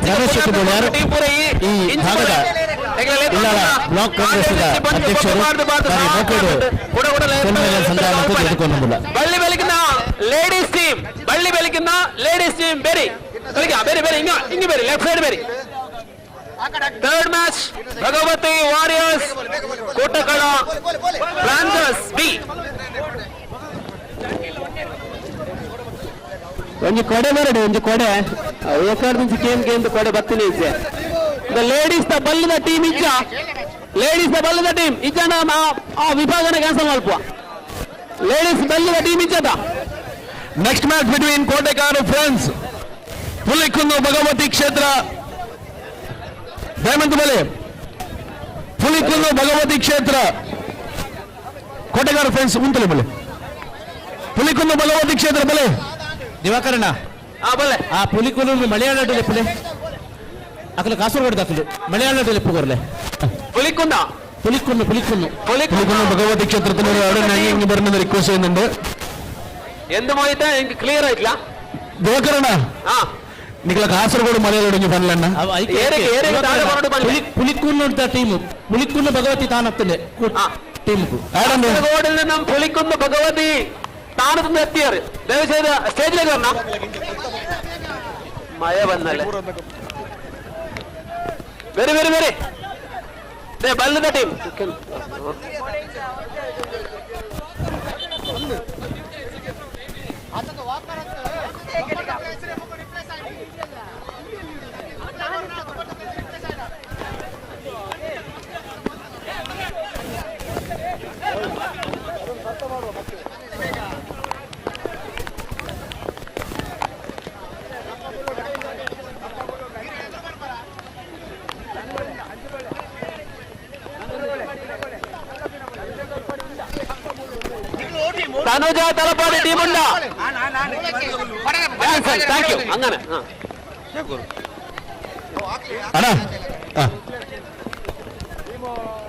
ರಮೇಶ್ ಶೆಟ್ಟಿ ಗೋಳಿಯಾರ್ ಈ ಭಾಗದ ಉಳ್ಳಾಲ ಬ್ಲಾಕ್ ಕಾಂಗ್ರೆಸ್ ಅಧ್ಯಕ್ಷರು ಸಂಧಾನ ಬಳ್ಳಿ ಬೆಳಕಿನ ಲೇಡೀಸ್ ಟೀಮ್, ಬಳ್ಳಿ ಬೆಳಕಿನ ಲೇಡೀಸ್ ಟೀಮ್ ಬೇರೆ ಬೇರೆ ಬೇರೆ ಹಿಂಗ ಹಿಂಗ ಬೇರೆ ಲೆಫ್ಟ್ ಸೈಡ್ ಬೇರೆ. Third match Bhagavathi warriors Kotakala branches B. ಒಂಜಿ ಕೊಡೆ ಬರಡು, ಒಂಜಿ ಕೊಡೆ ಏಕಾರ್ದಿಂಚಿ ಕೇಮ್ ಕೇಂದ್ರ ಕೊಡೆ ಬತ್ತಿನ ಇಜ್ಜೆ. The ladies the ಬಲ್ಲದ ಟೀಮ್ ಇಜ್ಜ, ಲೇಡೀಸ್ the ಬಲ್ಲದ ಟೀಮ್ ಇಜ್ಜನ ಆ ವಿಭಾಗನ ಕ್ಯಾನ್ಸಲ್ ಮಲ್ಪ. ಲೇಡೀಸ್ ಬಲ್ಲದ ಟೀಮ್ ಇಜ್ಜದ. Next match between Kotekar friends Pulikkunnu Bhagavathi ಕ್ಷೇತ್ರ ದಯಮಂತ ಬಲೆ ಪುಲಿಕುನ್ನು ಭಗವತಿ ಕ್ಷೇತ್ರ ಕೋಟೆಗಾರ ಫ್ರೆಂಡ್ಸ್ ಉಂತಲೆ ಬಲೆ. ಪುಲಿಕುಂದು ಭಗವತಿ ಕ್ಷೇತ್ರ ಬಲೆ. ದಿವಾಕರಣ ಬಲೆ. ಆ ಪುಲಿಕುಂದು ಮಲಯಾಳ ಲೆಪ್ಪುಲೆ ಅಕಲು ಕಾಸರಗೋಡು ದಾಖಲು ಮಲಯಾಳ ಲೆಪ್ಪು ಕೊರ್ಲೆ. പുലിക്കുന്ന പുലിക്കുന്ന് പുലിക്കുന്ന് പുലിക്കുന്ന് ഭഗവതി ക്ഷേത്രത്തിന് അവിടെ ഇങ്ങ് വരുന്നത് റിക്വസ്റ്റ് ചെയ്യുന്നുണ്ട്. എന്ത് മൊയ്ത എനിക്ക് ക്ലിയർ ആയിട്ടില്ല. ദിവാകരണ്ണ നിങ്ങളെ കാസർഗോഡ് മലയാളം പണലണ്ണ. പുലിക്കുന്ന് ടീം പുലിക്കുന്ന് ഭഗവതി താനത്തിന്റെ ടീം. കാസർഗോഡിൽ നിന്നും പുലിക്കുന്ന് ഭഗവതി താനത്ത് നിന്ന് എത്തിയത് ദയവ് ചെയ്ത് സ്റ്റേജിലേക്ക് വരണം. മഴ വന്നല്ലേ. വെരി വെരി വെരി ബല്ലുന്ന ടീം. തനുജ തലപ്പാടി ടീമുണ്ട്. Thank you. അങ്ങനെ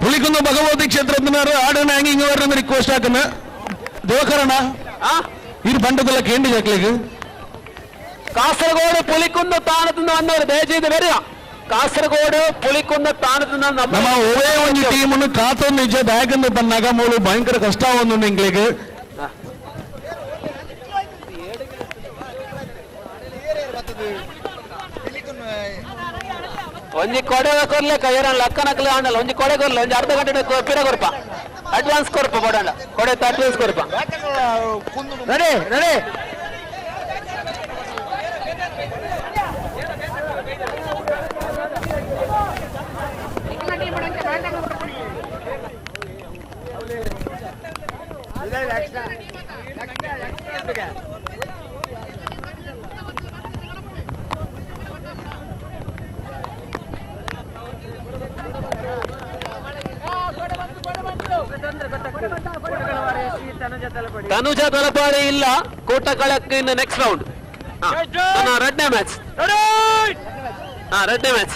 പുലിക്കുന്ന് ഭഗവതി ക്ഷേത്രത്തിന് ആടന ഇങ്ങ് വരുന്ന റിക്വസ്റ്റ് ആക്കുന്ന ദിവാകരണ്ണ ഈ പണ്ടത്തുള്ള കേണ്ടി ചാക്കിലേക്ക്. കാസർഗോഡ് പുലിക്കുന്ന് താനത്ത് നിന്ന് വന്നവർ ദയചെയ്ത് വരിക. കാസർഗോഡ് പുലിക്കുന്ന് താനത്ത് നിന്ന് ನಮ್ಮ ಒವೇ ಒಂದು ಟೀಮ್ ಕಾತೊಂದು ನಿಜ ಬ್ಯಾಗ್ ಬಂದಾಗ ಮೂಲು ಭಯಂಕರ ಕಷ್ಟ ಒಂದು ಎಂಗ್ಲಿಗೆ. ಒಂಜಿ ಕೊಡೆ ಕೊರ್ಲೆ ಕೈಯರಲ್ಲ ಅಕ್ಕನಕ್ಲೆ ಆಂಡಲ್ಲ ಒಂಜಿ ಕೊಡೆ ಕೊರ್ಲೆ ಒಂಜಿ ಅರ್ಧ ಗಂಟೆ ಪಿರ ಕೊರ್ಪ ಅಡ್ವಾನ್ಸ್ ಕೊರ್ಪ ಕೊಡಂಡ ಕೊಡೆ ಅಡ್ವಾನ್ಸ್ ಕೊರ್ಪ. Ready ready. Tanuja Talapady ಇಲ್ಲ, ಕೋಟಕಳಕ್ಕೆ ಇನ್ನು ನೆಕ್ಸ್ಟ್ ರೌಂಡ್. ಎರಡನೇ ಮ್ಯಾಚ್. ಎರಡನೇ match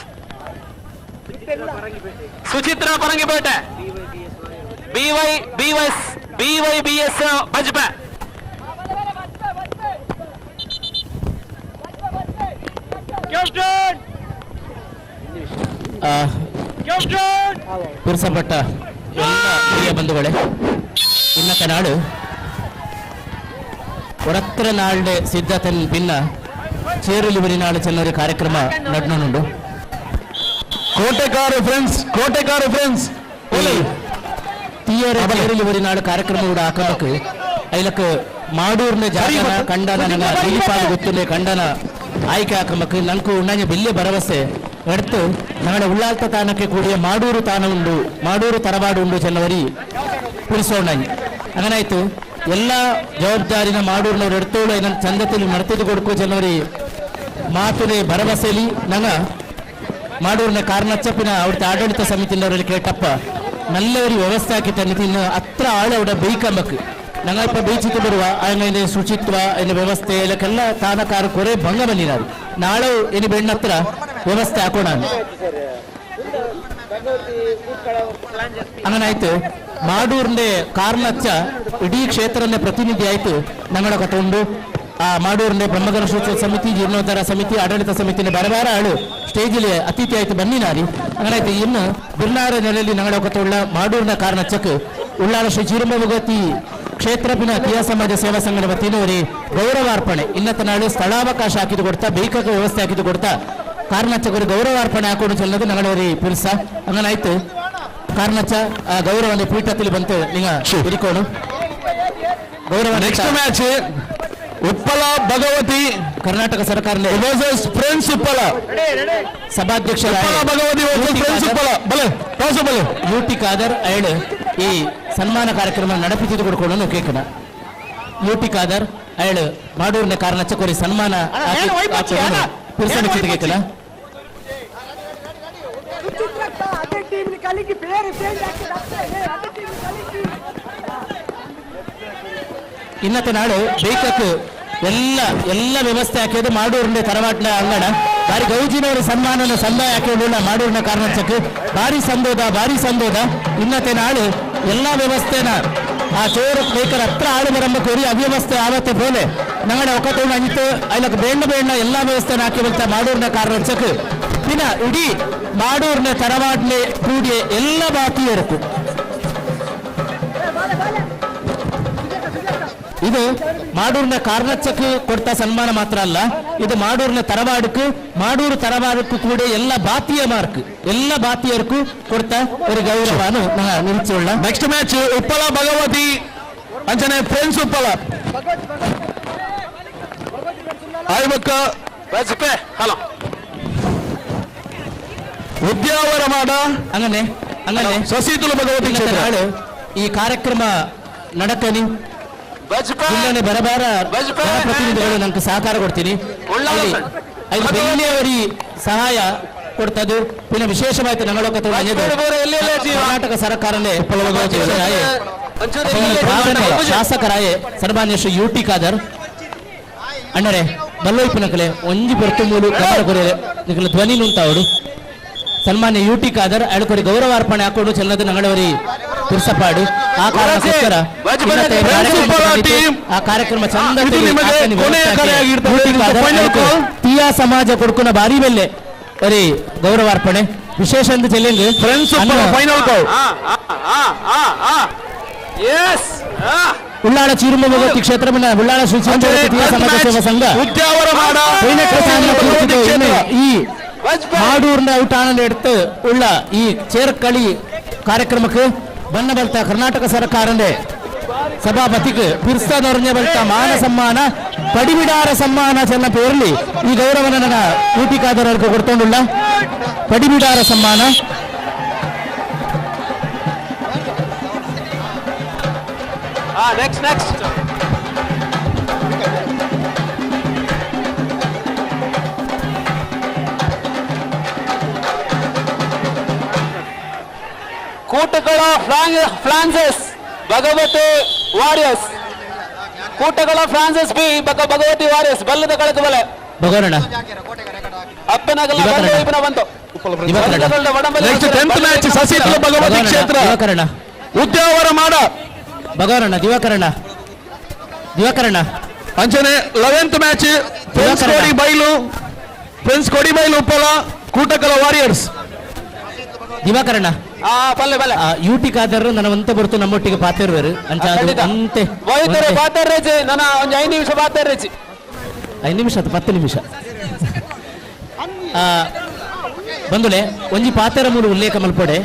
Suchitra Farangipete BYBS Bajpe. ಪುರುಷಪಟ್ಟ ಎಲ್ಲ ಪ್ರಿಯ ಬಂಧುಗಳೇ, ಇನ್ನത്തെ ನಾಡು ഒരത്ര നാളുടെ സിദ്ധത്തൻ പിന്നെ ചേരുലിവരിനാട് ചെന്നൊരു ಕಾರ್ಯಕ್ರಮ നടന്നുണ്ട്. ಕೋಟೆಕಾರು ಫ್ರೆಂಡ್ಸ್, ಕೋಟೆಕಾರು ಫ್ರೆಂಡ್ಸ್ തീയരെ ചേരുലിവരിനാട് ಕಾರ್ಯಕ್ರಮ ಕೂಡ ಹಾಕಬೇಕು. അതിലൊക്കെ ಮಾಡೂರ್ನ ಜಾಗನ ಕಂಡನ ನನ್ನ ದಿಲೀಪಾದ ಗೊತ್ತಿಲ್ಲ ಕಂಡನ ಆಯ್ಕೆ ಹಾಕಬೇಕು. ನನಗೂ ಉಣ್ಣಾಂಜ ಬೆಲ್ಯ ಭರವಸೆ എടുത്ത് ഞങ്ങളുടെ ഉള്ളാൽത്ത താനಕ್ಕೆ കൂടിയ ಮಾಡೂರು ತಾನ ಉಂಡು, ಮಾಡೂರು ತರವಾಡು ಉಂಡು ಚೆನ್ನವರಿ ಪುರಿಸೋಣಂಗೆ. അങ്ങനാಯ್ತು ಎಲ್ಲ ಜವಾಬ್ದಾರಿನ ಮಾಡೂರಿನವ್ರು ಎಡ್ತೋಳು ನನ್ನ ಚಂದದಲ್ಲಿ ನಡೆತಿದ್ದು ಕೊಡ್ಕೋ ಚೆನ್ನವರಿ ಮಾತುನೆ ಭರವಸೆಲಿ ನನ್ನ ಮಾಡೂರಿನ ಕಾರ್ನಚ್ಚಪ್ಪಿನ ಅವಿಡത്തെ ಆಡಳಿತ ಸಮಿತಿನವರಲ್ಲಿ ಕೇಟಪ್ಪ ನಲ್ಲವರಿ ವ್ಯವಸ್ಥೆ ಹಾಕಿ ತಂದಿದ್ದು. ಇನ್ನು ಹತ್ರ ಆಳು ಅವಡ ಬೇಯ್ಕಂಬಕ್ ನಂಗೆ ಇಪ್ಪ ಬೇಯಿಚಿತ್ತು ಬರುವ ಆಮೇಲೆ ಶುಚಿತ್ವ ಇನ್ನು ವ್ಯವಸ್ಥೆ ಇದಕ್ಕೆಲ್ಲ ತಾನಕಾರ ಕೊರೆ ಭಂಗ ಬಂದಿದ್ದಾರೆ. ನಾಳೆ ಏನು ಬೆಣ್ಣತ್ರ ವ್ಯವಸ್ಥೆ ಹಾಕೋಣ അങ്ങനാಯ್ತು ಮಾಡೂರಿന്റെ ಕಾರ್ನಚ್ಚ ಇಡೀ ಕ್ಷೇತ್ರನೇ ಪ್ರತಿನಿಧಿ ಆಯ್ತು ನಂಗಡ ಕಟ್ಟುಂಡು. ಆ ಮಾಡೂರಿന്റെ ಬ್ರಹ್ಮಗಣೇಶೋತ್ಸವ ಸಮಿತಿ, ಜೀರ್ಣೋದ್ಧಾರ ಸಮಿತಿ, ಆಡಳಿತ ಸಮಿತಿನ ಬೇರೆ ಬೇರೆ ಆಳು ಸ್ಟೇಜಲ್ಲಿ ಅತಿಥಿ ಆಯ್ತು ಬನ್ನಿನಾರಿ. അങ്ങനാಯ್ತು ಇನ್ನು ಬಿರ್ನಾರ ನೆಲೆಯಲ್ಲಿ ನಂಗಡ ಕಟ್ಟುಳ್ಳ ಮಾಡೂರಿನ ಕಾರ್ನಚ್ಚಕ್ಕೆ ಉಳ್ಳಾಲ ಶ್ರೀ ಚೀರುಂಬ ಕ್ಷೇತ್ರ ಪಿನ ಕಿಯಾ ಸಮಾಜ ಸೇವಾ ಸಂಘದ ವತಿನವರಿ ಗೌರವಾರ್ಪಣೆ ಇನ್ನತ್ತ ನಾಳು ಸ್ಥಳಾವಕಾಶ ಹಾಕಿದ್ದು ಕೊಡ್ತಾ ಬೇಕಾದ ವ್ಯವಸ್ಥೆ ಹಾಕಿದ್ದು ಕೊಡ್ತಾ ಕಾರ್ನಚ್ಚಕರು ಗೌರವಾರ್ಪಣೆ ಹಾಕೊಂಡು ಚೆಲ್ಲದು ನಗಳವರಿ ಪುರುಷ. ಹಂಗನಾಯ್ತು ಕಾರ್ನಚ್ಚ ಆ ಗೌರವ ಪೀಠದಲ್ಲಿ ಬಂತು ನಿಂಗ ಹಿರಿಕೋಣು ಗೌರವ. ನೆಕ್ಸ್ಟ್ ಮ್ಯಾಚ್ ಉಪ್ಪಲ ಭಗವತಿ ಕರ್ನಾಟಕ ಸರ್ಕಾರ ವರ್ಸಸ್ ಫ್ರೆಂಡ್ಸ್ ಉಪ್ಪಲ. ಸಭಾಧ್ಯಕ್ಷ ಉಪ್ಪಲ ಭಗವತಿ ವರ್ಸಸ್ ಫ್ರೆಂಡ್ಸ್ ಉಪ್ಪಲ. ಬಲೆ ಟಾಸ್ ಬಲೆ. ಯೂಟಿ ಖಾದರ್ ಅಯಳು ಈ ಸನ್ಮಾನ ಕಾರ್ಯಕ್ರಮ ನಡೆಪಿಸಿದು ಕೊಡ್ಕೊಂಡು ಕೇಕನ ಯೂಟಿ ಖಾದರ್ ಅಯಳು ಮಾಡೂರಿನ ಕಾರ್ನಚ್ಚಕೋರಿ ಸನ್ಮಾನ ಪುರುಷನ ಕೇಕನ. ಅದೇ ಟೀಮ್ ಕಲಿకి ಬೇರೆ ಚೇಂಜ್ ಆಗ್ತದೆ, ಅದೇ ಟೀಮ್ ಕಲಿಕಿ. ಇನ್ನത്തെ ನಾಡು ಬೇಕಕ್ ಎಲ್ಲ ಎಲ್ಲ ವ್ಯವಸ್ಥೆ ಹಾಕಿದ್ದು ಮಾಡೂರ್ನ ತರವಾಟ್ನ ಅಂಗಣ ಬಾರಿ ಗೌಜಿನವರು ಸನ್ಮಾನನ ಸಂದಾಯ ಹಾಕಿಲ್ಲ ಮಾಡೂರ್ನ ಕಾರಣಕ್ಕೆ ಭಾರಿ ಸಂದೋದ ಭಾರಿ ಸಂದೋದ. ಇನ್ನತೆ ನಾಳು ಎಲ್ಲ ವ್ಯವಸ್ಥೆನ ಆ ಚೋರು ಬೇಕರ ಹತ್ರ ಆಳು ಬರಂಬ ಕೋರಿ ಅವ್ಯವಸ್ಥೆ ಆವತ್ತೆ ಬೋಲೆ ನಂಗಡ ಒಕ್ಕಟು ಅಂಜಿತ್ತು ಐಲಕ್ ಬೇಂಡ ಬೇಂಡ ಎಲ್ಲ ವ್ಯವಸ್ಥೆನ ಹಾಕಿ ಬರ್ತಾ ಮಾಡೂರ್ನ ಕಾರಣಕ್ಕೆ ದಿನ ಇಡೀ ಮಾಡೂರ್ನ ತರವಾಟ್ಲೆ ಕೂಡಿ ಎಲ್ಲ ಬಾತಿಯರಕು ಇದು ಮಾಡೂರ್ನ ಕಾರ್ನಚ್ಚಕ್ಕೆ ಕೊಡ್ತ ಸನ್ಮಾನ ಮಾತ್ರ ಅಲ್ಲ, ಇದು ಮಾಡೂರ್ನ ತರವಾಡಕ್ಕೂ ಮಾಡೂರು ತರವಾಡಕ್ಕೂ ಕೂಡ ಎಲ್ಲ ಬಾತಿಯ ಮಾರ್ಕ್ ಎಲ್ಲ ಬಾತಿಯರ್ಗೂ ಕೊಡ್ತ ಒಂದು ಗೌರವನು ನಿರೀಕ್ಷೆಯುಳ್ಳ. ನೆಕ್ಸ್ಟ್ ಮ್ಯಾಚ್ ಉಪ್ಪಳ ಭಗವತಿ ಅಂಚನೆ ಫ್ರೆಂಡ್ಸ್ ಉಪ್ಪಳ ಆಯ್ಬಕ್ಕ ಹಲೋ ಉದ್ಯಾವರ ಮಾಡ ಅಂಗನೆ ಅಂಗನೆ ಸಸಿತುಲು ಭಗವತಿ ಕ್ಷೇತ್ರ. ಈ ಕಾರ್ಯಕ್ರಮ ನಡಕನಿ ಜಿಲ್ಲೆನೆ ಬರಬಾರ ಜನಪ್ರತಿನಿಧಿಗಳು ನಂಗೆ ಸಹಕಾರ ಕೊಡ್ತೀನಿ. ಬೆಳ್ಳಿಯವರಿ ಸಹಾಯ ಕೊಡ್ತದ್ದು ಪಿನ್ನ ವಿಶೇಷವಾಯ್ತು ನಗಳೊಕ್ಕ ಕರ್ನಾಟಕ ಸರ್ಕಾರನೇ ಶಾಸಕರಾಯೆ ಸನ್ಮಾನ್ಯ ಶ್ರೀ ಯು ಟಿ ಖಾದರ್ ಅಣ್ಣರೇ ಬಲ್ಲೋಯ್ಪನಕಲೆ ಒಂಜಿ ಪೊರ್ತು ಮೂಲು ಗಮನ ಕೊರಿಯರೆ ನಿಕಲ ಧ್ವನಿ ನುಂತಾವಡು ಸನ್ಮಾನ್ಯ ಯು ಟಿ ಖಾದರ್ ಅಳಕೊರಿ ಗೌರವಾರ್ಪಣೆ ಹಾಕೊಂಡು ಚೆಲ್ಲದ ನಂಗಳವರಿ ಪುರ್ಸಪಾಡು ಆ ಕಾರಣಕ್ಕೋಸ್ಕರ ಆ ಕಾರ್ಯಕ್ರಮ ಚಂದ ತೀಯಾ ಸಮಾಜ ಕೊಡ್ಕುನ ಭಾರಿ ಬೆಲ್ಲೆ ಬರೀ ಗೌರವಾರ್ಪಣೆ ವಿಶೇಷ ಅಂತ ಚೆಲ್ಲಿಂಗ್ ಉಳ್ಳಾಳ ಚೀರುಮ ಭಗವತಿ ಕ್ಷೇತ್ರ ಉಳ್ಳಾಳ ಶ್ರೀ ತೀಯಾ ಸಮಾಜ ಸೇವಾ ಸಂಘ ಈ ಮಾಡೂರ್ನ ಔಟಾಣಲ್ಲಿ ಎಡ್ತು ಉಳ್ಳ ಈ ಚೇರ್ಕಳಿ ಕಾರ್ಯಕ್ರಮಕ್ಕೆ ಬನ್ನ ಬಲ್ತ ಕರ್ನಾಟಕ ಸರ್ಕಾರನೇ ಸಭಾಪತಿಗೆ ಪಿರ್ಸದೊರನೆ ಬಲ್ತ ಮಾನ ಸಮ್ಮಾನ ಪಡಿಬಿಡಾರ ಸಮ್ಮಾನ ಚೆನ್ನ ಪೇರ್ಲಿ ಈ ಗೌರವನ ನನ್ನ ಊಟಿ ಖಾದರ್ ಕೊಡ್ತೊಂಡುಳ್ಳ ಪಡಿಬಿಡಾರ ಸಮ್ಮಾನ. Next next Kootakala Francis Bhagavathi warriors Kootakala Francis B Bhagavathi warriors ಬಲ್ಲದ ಕಳಕ ಬಲೆ ಭಗವರಣ ಅಪ್ಪನಗಲ ಬಂದು ಇಬ್ಬನ ಬಂತು ನೆಕ್ಸ್ಟ್ 10th match ಸಸಿತುಲು ಭಗವತಿ ಕ್ಷೇತ್ರ ದಿವಾಕರಣ ಉದ್ಯಾವರ ಮಾಡ ಭಗವರಣ ದಿವಾಕರಣ ದಿವಾಕರಣ ಅಂಚನೆ 11th match friends Kodi Bailu friends Kodi Bailu Uppala Koottakala warriors Divakarana U T Khader ನನ್ನ ಒಂತೆ ಬರ್ತು ನಮ್ಮೊಟ್ಟಿಗೆ ಪಾತಿರುವರು ಅಂತೆ ಐದು ನಿಮಿಷ ಪಾತಿರ್ರೇಜಿ 5 ನಿಮಿಷ ಅಥವಾ 10 ನಿಮಿಷ ಬಂದುಲೆ ಒಂಜಿ ಪಾತೆರ ಮೂರು ಉಲ್ಲೇಖ ಮಲ್ಪಡೆ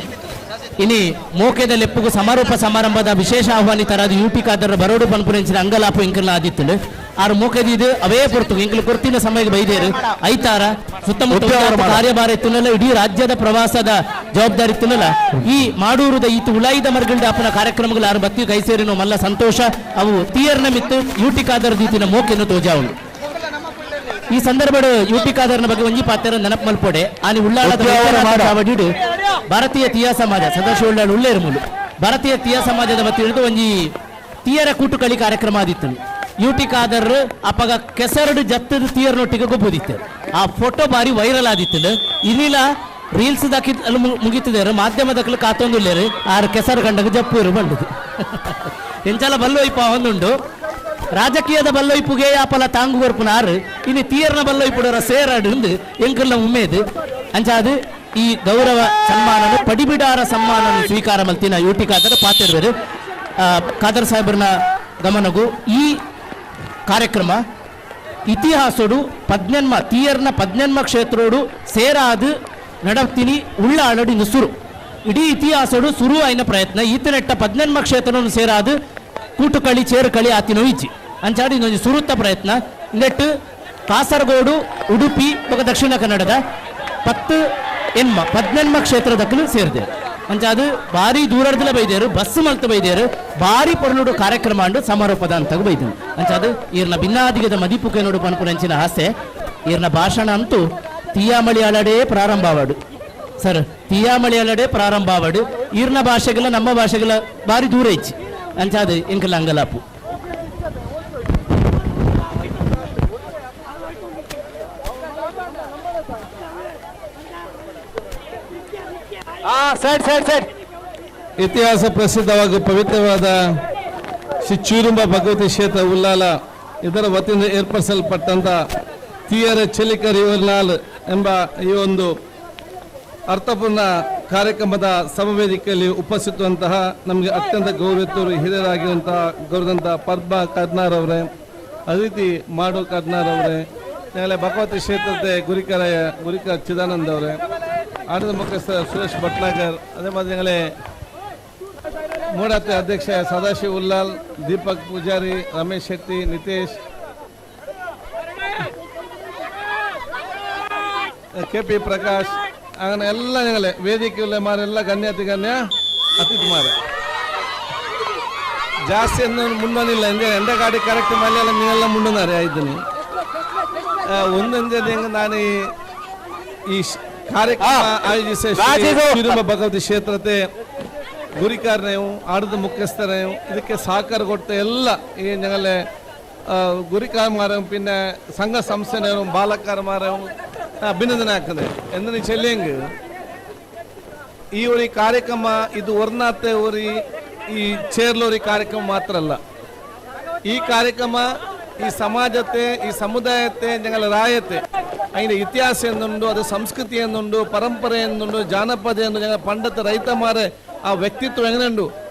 ಇನಿ ಮೋಕೆದ ಲೆಪ್ಪುಗು ಸಮಾರೋಪ ಸಮಾರಂಭದ ವಿಶೇಷ ಆಹ್ವಾನಿತರಾದ ಯು ಟಿ ಖಾದರ್ ಬರೋಡು ಪನ್ಪುರೆಂಚಿನ ಅಂಗಲಾಪು ಇಂಕಲ್ನ ಆದಿತ್ತುಂಡು ಆರು ಮೋಕೆದಿದ್ದು ಅವೇ ಪೊರ್ತು ಇಂಕಲ್ ಕೊರ್ತಿನ ಸಮಯಕ್ಕೆ ಬೈದೇರು ಐತಾರ ಸುತ್ತಮುತ್ತ ಕಾರ್ಯಭಾರ ಇತ್ತುನಲ್ಲ ಇಡೀ ರಾಜ್ಯದ ಪ್ರವಾಸದ ಜವಾಬ್ದಾರಿ ಇತ್ತುನಲ್ಲ ಈ ಮಾಡೂರುದ ಈತು ಉಳಾಯಿದ ಮರ್ಗಲ್ದ ಅಪ್ಪನ ಕಾರ್ಯಕ್ರಮಗಳು ಆರು ಬತ್ತಿ ಕೈ ಸೇರಿನೋ ಮಲ್ಲ ಸಂತೋಷ ಅವು ತೀಯರ್ನ ಮಿತ್ತು ಯು ಟಿ ಖಾದರ್ ದೀತಿನ ಮೋಕೆಯನ್ನು ತೋಜಾವುಂಡು. ಈ ಸಂದರ್ಭ ಯು ಟಿ ಖಾದರ್ನ ಬಗ್ಗೆ ಒಂಜಿ ಪಾತ್ರ ನೆನಪು ಮಲ್ಪೊಡೆ ಆನಿ ಉಳ್ಳಾಳದ ಭಾರತೀಯ ತೀಯಾ ಸಮಾಜ ಸದಾಶಿವ ಉಳ್ಳಾಳ ಉಳ್ಳೇರು ಮೂಲು ಭಾರತೀಯ ತೀಯಾ ಸಮಾಜದ ವತಿ ಹಿಡಿದು ಒಂಜಿ ತೀಯರ ಕೂಟುಕಳಿ ಕಾರ್ಯಕ್ರಮ ಆದಿತ್ತು. ಯು ಟಿ ಖಾದರ್ ಅಪ್ಪಗ ಕೆಸರಡು ಜತ್ತದ ತೀಯರ್ನೊಟ್ಟಿಗೆ ಗೊಬ್ಬುದಿತ್ತು. ಆ ಫೋಟೋ ಬಾರಿ ವೈರಲ್ ಆದಿತ್ತು. ಇನ್ನಿಲ್ಲ ರೀಲ್ಸ್ ದಾಕಿ ಅಲ್ಲಿ ಮುಗಿತಿದ್ದಾರೆ ಮಾಧ್ಯಮದಕ್ಕಲು ಕಾತೊಂದುಲ್ಲೇರು ಆರು ಕೆಸರು ಕಂಡಗ ಜಪ್ಪೂರು ಬಂದದು ಎಂಚಲ ಬಲ್ಲೊಯ್ಪ ಒಂದುಂಡು ರಾಜಕೀಯದ ಬಲ್ಲೊಯ್ಪುಗೆ ಯಾಪಲ ತಾಂಗು ಬರ್ಪುನ ಆರು ಇನ್ನು ತೀರ್ನ ಬಲ್ಲೊಯ್ಪುಡರ ಸೇರಾಡು ಎಂಕಲ್ಲ ಉಮ್ಮೇದು ಅಂಚಾದು ಈ ಗೌರವ ಸನ್ಮಾನನು ಪಡಿಬಿಡಾರ ಸನ್ಮಾನನು ಸ್ವೀಕಾರ ಮಲ್ತಿನ ಯು ಟಿ ಖಾದರ್ ಪಾತಿರ್ಬೇರು ಖಾದರ್ ಸಾಹೇಬ್ರನ ಗಮನಗೂ ಈ ಕಾರ್ಯಕ್ರಮ ಇತಿಹಾಸೋಡು ಪದ್ನೆನ್ಮ ತೀಯರ್ನ ಪದ್ನೆನ್ಮ ಕ್ಷೇತ್ರೋಡು ಸೇರಾದು ನಡತಿನಿ ಉಳ್ಳಾಳಡು ಇನ್ನು ಸುರು ಇಡೀ ಇತಿಹಾಸೋಡು ಸುರು ಆಯ್ನ ಪ್ರಯತ್ನ ಈತನೆಟ್ಟ ಪದ್ನೆನ್ಮ ಕ್ಷೇತ್ರವನ್ನು ಸೇರಾದು ಕೂಟುಕಳಿ ಚೇರುಕಳಿ ಆತಿನೋ ಇಜ್ಜಿ ಅಂಚಾಡಿ ಇನ್ನೊಂದು ಸುರುತ್ತ ಪ್ರಯತ್ನ ನೆಟ್ಟು ಕಾಸರಗೋಡು ಉಡುಪಿ ಬೊಕ ದಕ್ಷಿಣ ಕನ್ನಡದ 10 ಎನ್ಮ ಪದ್ನೆನ್ಮ ಕ್ಷೇತ್ರದಕ್ಕೂ ಸೇರಿದೆ ಅಂಚಾದು ಭಾರಿ ದೂರದಲ್ಲ ಬೈದೇರು ಬಸ್ ಮಲ್ತ ಬೈದೇರು ಭಾರಿ ಪೊರ್ಲುಡು ಕಾರ್ಯಕ್ರಮ ಅಂಡು ಸಮಾರೋಪದ ಅಂತ ಬೈದರು ಅಂಚಾದು ಈರ್ನ ಭಿನ್ನಾದಿಗದ ಮದಿಪುಕೆ ನೋಡು ಪನ್ಪುನಂಚಿನ ಆಸೆ ಈರ್ನ ಭಾಷಣ ಅಂತೂ ತೀಯಾಮಳಿ ಅಲಡೆ ಪ್ರಾರಂಭ ಆವಡು ಸರ್ ತೀಯಾಮಳಿ ಅಲಡೆ ಪ್ರಾರಂಭ ಆವಡು ಈರ್ನ ಭಾಷೆಗಳ ನಮ್ಮ ಭಾಷೆಗಳ ಭಾರಿ ದೂರ ಇಚ್ಚಿ ಅಂಚಾದು ಎಂಕಲ್ ಅಂಗಲಾಪು. Side side side. ಇತಿಹಾಸ ಪ್ರಸಿದ್ಧವಾಗಿ ಪವಿತ್ರವಾದ ಶ್ರೀ ಚೂರುಂಬ ಭಗವತಿ ಕ್ಷೇತ್ರ ಉಲ್ಲಾಲ ಇದರ ವತಿಯಿಂದ ಏರ್ಪಡಿಸಲ್ಪಟ್ಟಂಥ ತೀಯರ ಚೆಲಿಕರ್ ಯುವರ್ಲಾಲ್ ಎಂಬ ಈ ಒಂದು ಅರ್ಥಪೂರ್ಣ ಕಾರ್ಯಕ್ರಮದ ಸಮವೇದಿಕೆಯಲ್ಲಿ ಉಪಸ್ಥಿತವಂತಹ ನಮಗೆ ಅತ್ಯಂತ ಗೌರವಿತರು ಹಿರಿಯರಾಗಿರುವಂತಹ ಗೌರವಂತಹ ಪದ್ಮ ಕದ್ನಾರ್ ಅವರೇ, ಅದೇ ರೀತಿ ಮಾಡು ಕದ್ನಾರ್ ಅವರೇ, ಆಮೇಲೆ ಭಗವತಿ ಕ್ಷೇತ್ರದ ಗುರಿಕರಾಯ ಗುರಿಕರ್ ಚಿದಾನಂದ್ ಅವರೇ, ಆಡಳಿತ ಮುಖ್ಯಸ್ಥ ಸುರೇಶ್ ಭಟ್ನಾಗರ್, ಅದೇ ಮಾದಿರಿ ಮೂಡತೆ ಅಧ್ಯಕ್ಷ ಸದಾಶಿವ ಉಲ್ಲಾಲ್, ದೀಪಕ್ ಪೂಜಾರಿ, ರಮೇಶ್ ಶೆಟ್ಟಿ, ನಿತೇಶ್, ಕೆ ಪಿ ಪ್ರಕಾಶ್, അങ്ങനെ ಎಲ್ಲ ഞങ്ങളെ ವೇದಿಕೆയുള്ള ಮಾರೆಲ್ಲ ಗಣ್ಯಾತಿ ಗಣ್ಯ ಅತಿಥಿ ಮಾರ ಜಾಸ್ತಿ ಮುಂದೊಂದಿಲ್ಲ ಎಂದೆ ಎಂದ ಗಾಡಿ ಕರೆಕ್ಟ್ ಮಲಯಾಳ ನೀನೆಲ್ಲ ಮುಂಡನಾರೆ ಆಯ್ತು. ಒಂದೊಂದೇ ನಾನು ಈ ಕಾರ್ಯಕ್ರಮ ಆಯೋಜಿಸಿದ ತಿರುಮ ಭಗವತಿ ಕ್ಷೇತ್ರತೆ ಗುರಿಕಾರನೆಯು ಆಡದ ಮುಖ್ಯಸ್ಥರೆಯು ಇದಕ್ಕೆ ಸಹಕಾರ ಕೊಟ್ಟ ಎಲ್ಲ ಈ ഞങ്ങളെ ಗುರಿಕಾರಮಾരും പിന്നെ സംഘ സംಸ್ಥೆನವರು ಬಾಲಕರ್ಮಾരും ಅಭಿನಂದನೆ ಹಾಕಿದೆ. ಎಂದ್ರೆ ಚೆಲ್ಲಿಂಗ್ ಈ ಒಂದು ಕಾರ್ಯಕ್ರಮ ಇದು ವರ್ಣಾತೆ ಊರಿ ಈ ಚೇರ್ಲೋರಿ ಕಾರ್ಯಕ್ರಮ ಮಾತ್ರ ಅಲ್ಲ, ಈ ಕಾರ್ಯಕ್ರಮ ಈ ಸಮಾಜತೆ ಈ ಸಮುದಾಯತೆ ഞങ്ങളെ ರಾಯತೆ അതിൻ്റെ ಇತಿಹಾಸ എന്നുണ്ട്, ಅದು ಸಂಸ್ಕೃತಿ എന്നുണ്ട്, ಪರಂಪರೆ എന്നുണ്ട്, ಜಾನಪದ ಎಂದು ഞങ്ങൾ പണ്ടത്തെ ರೈತಮಾರೆ ಆ ವ್ಯಕ್ತಿತ್ವ എങ്ങനെയുണ്ട്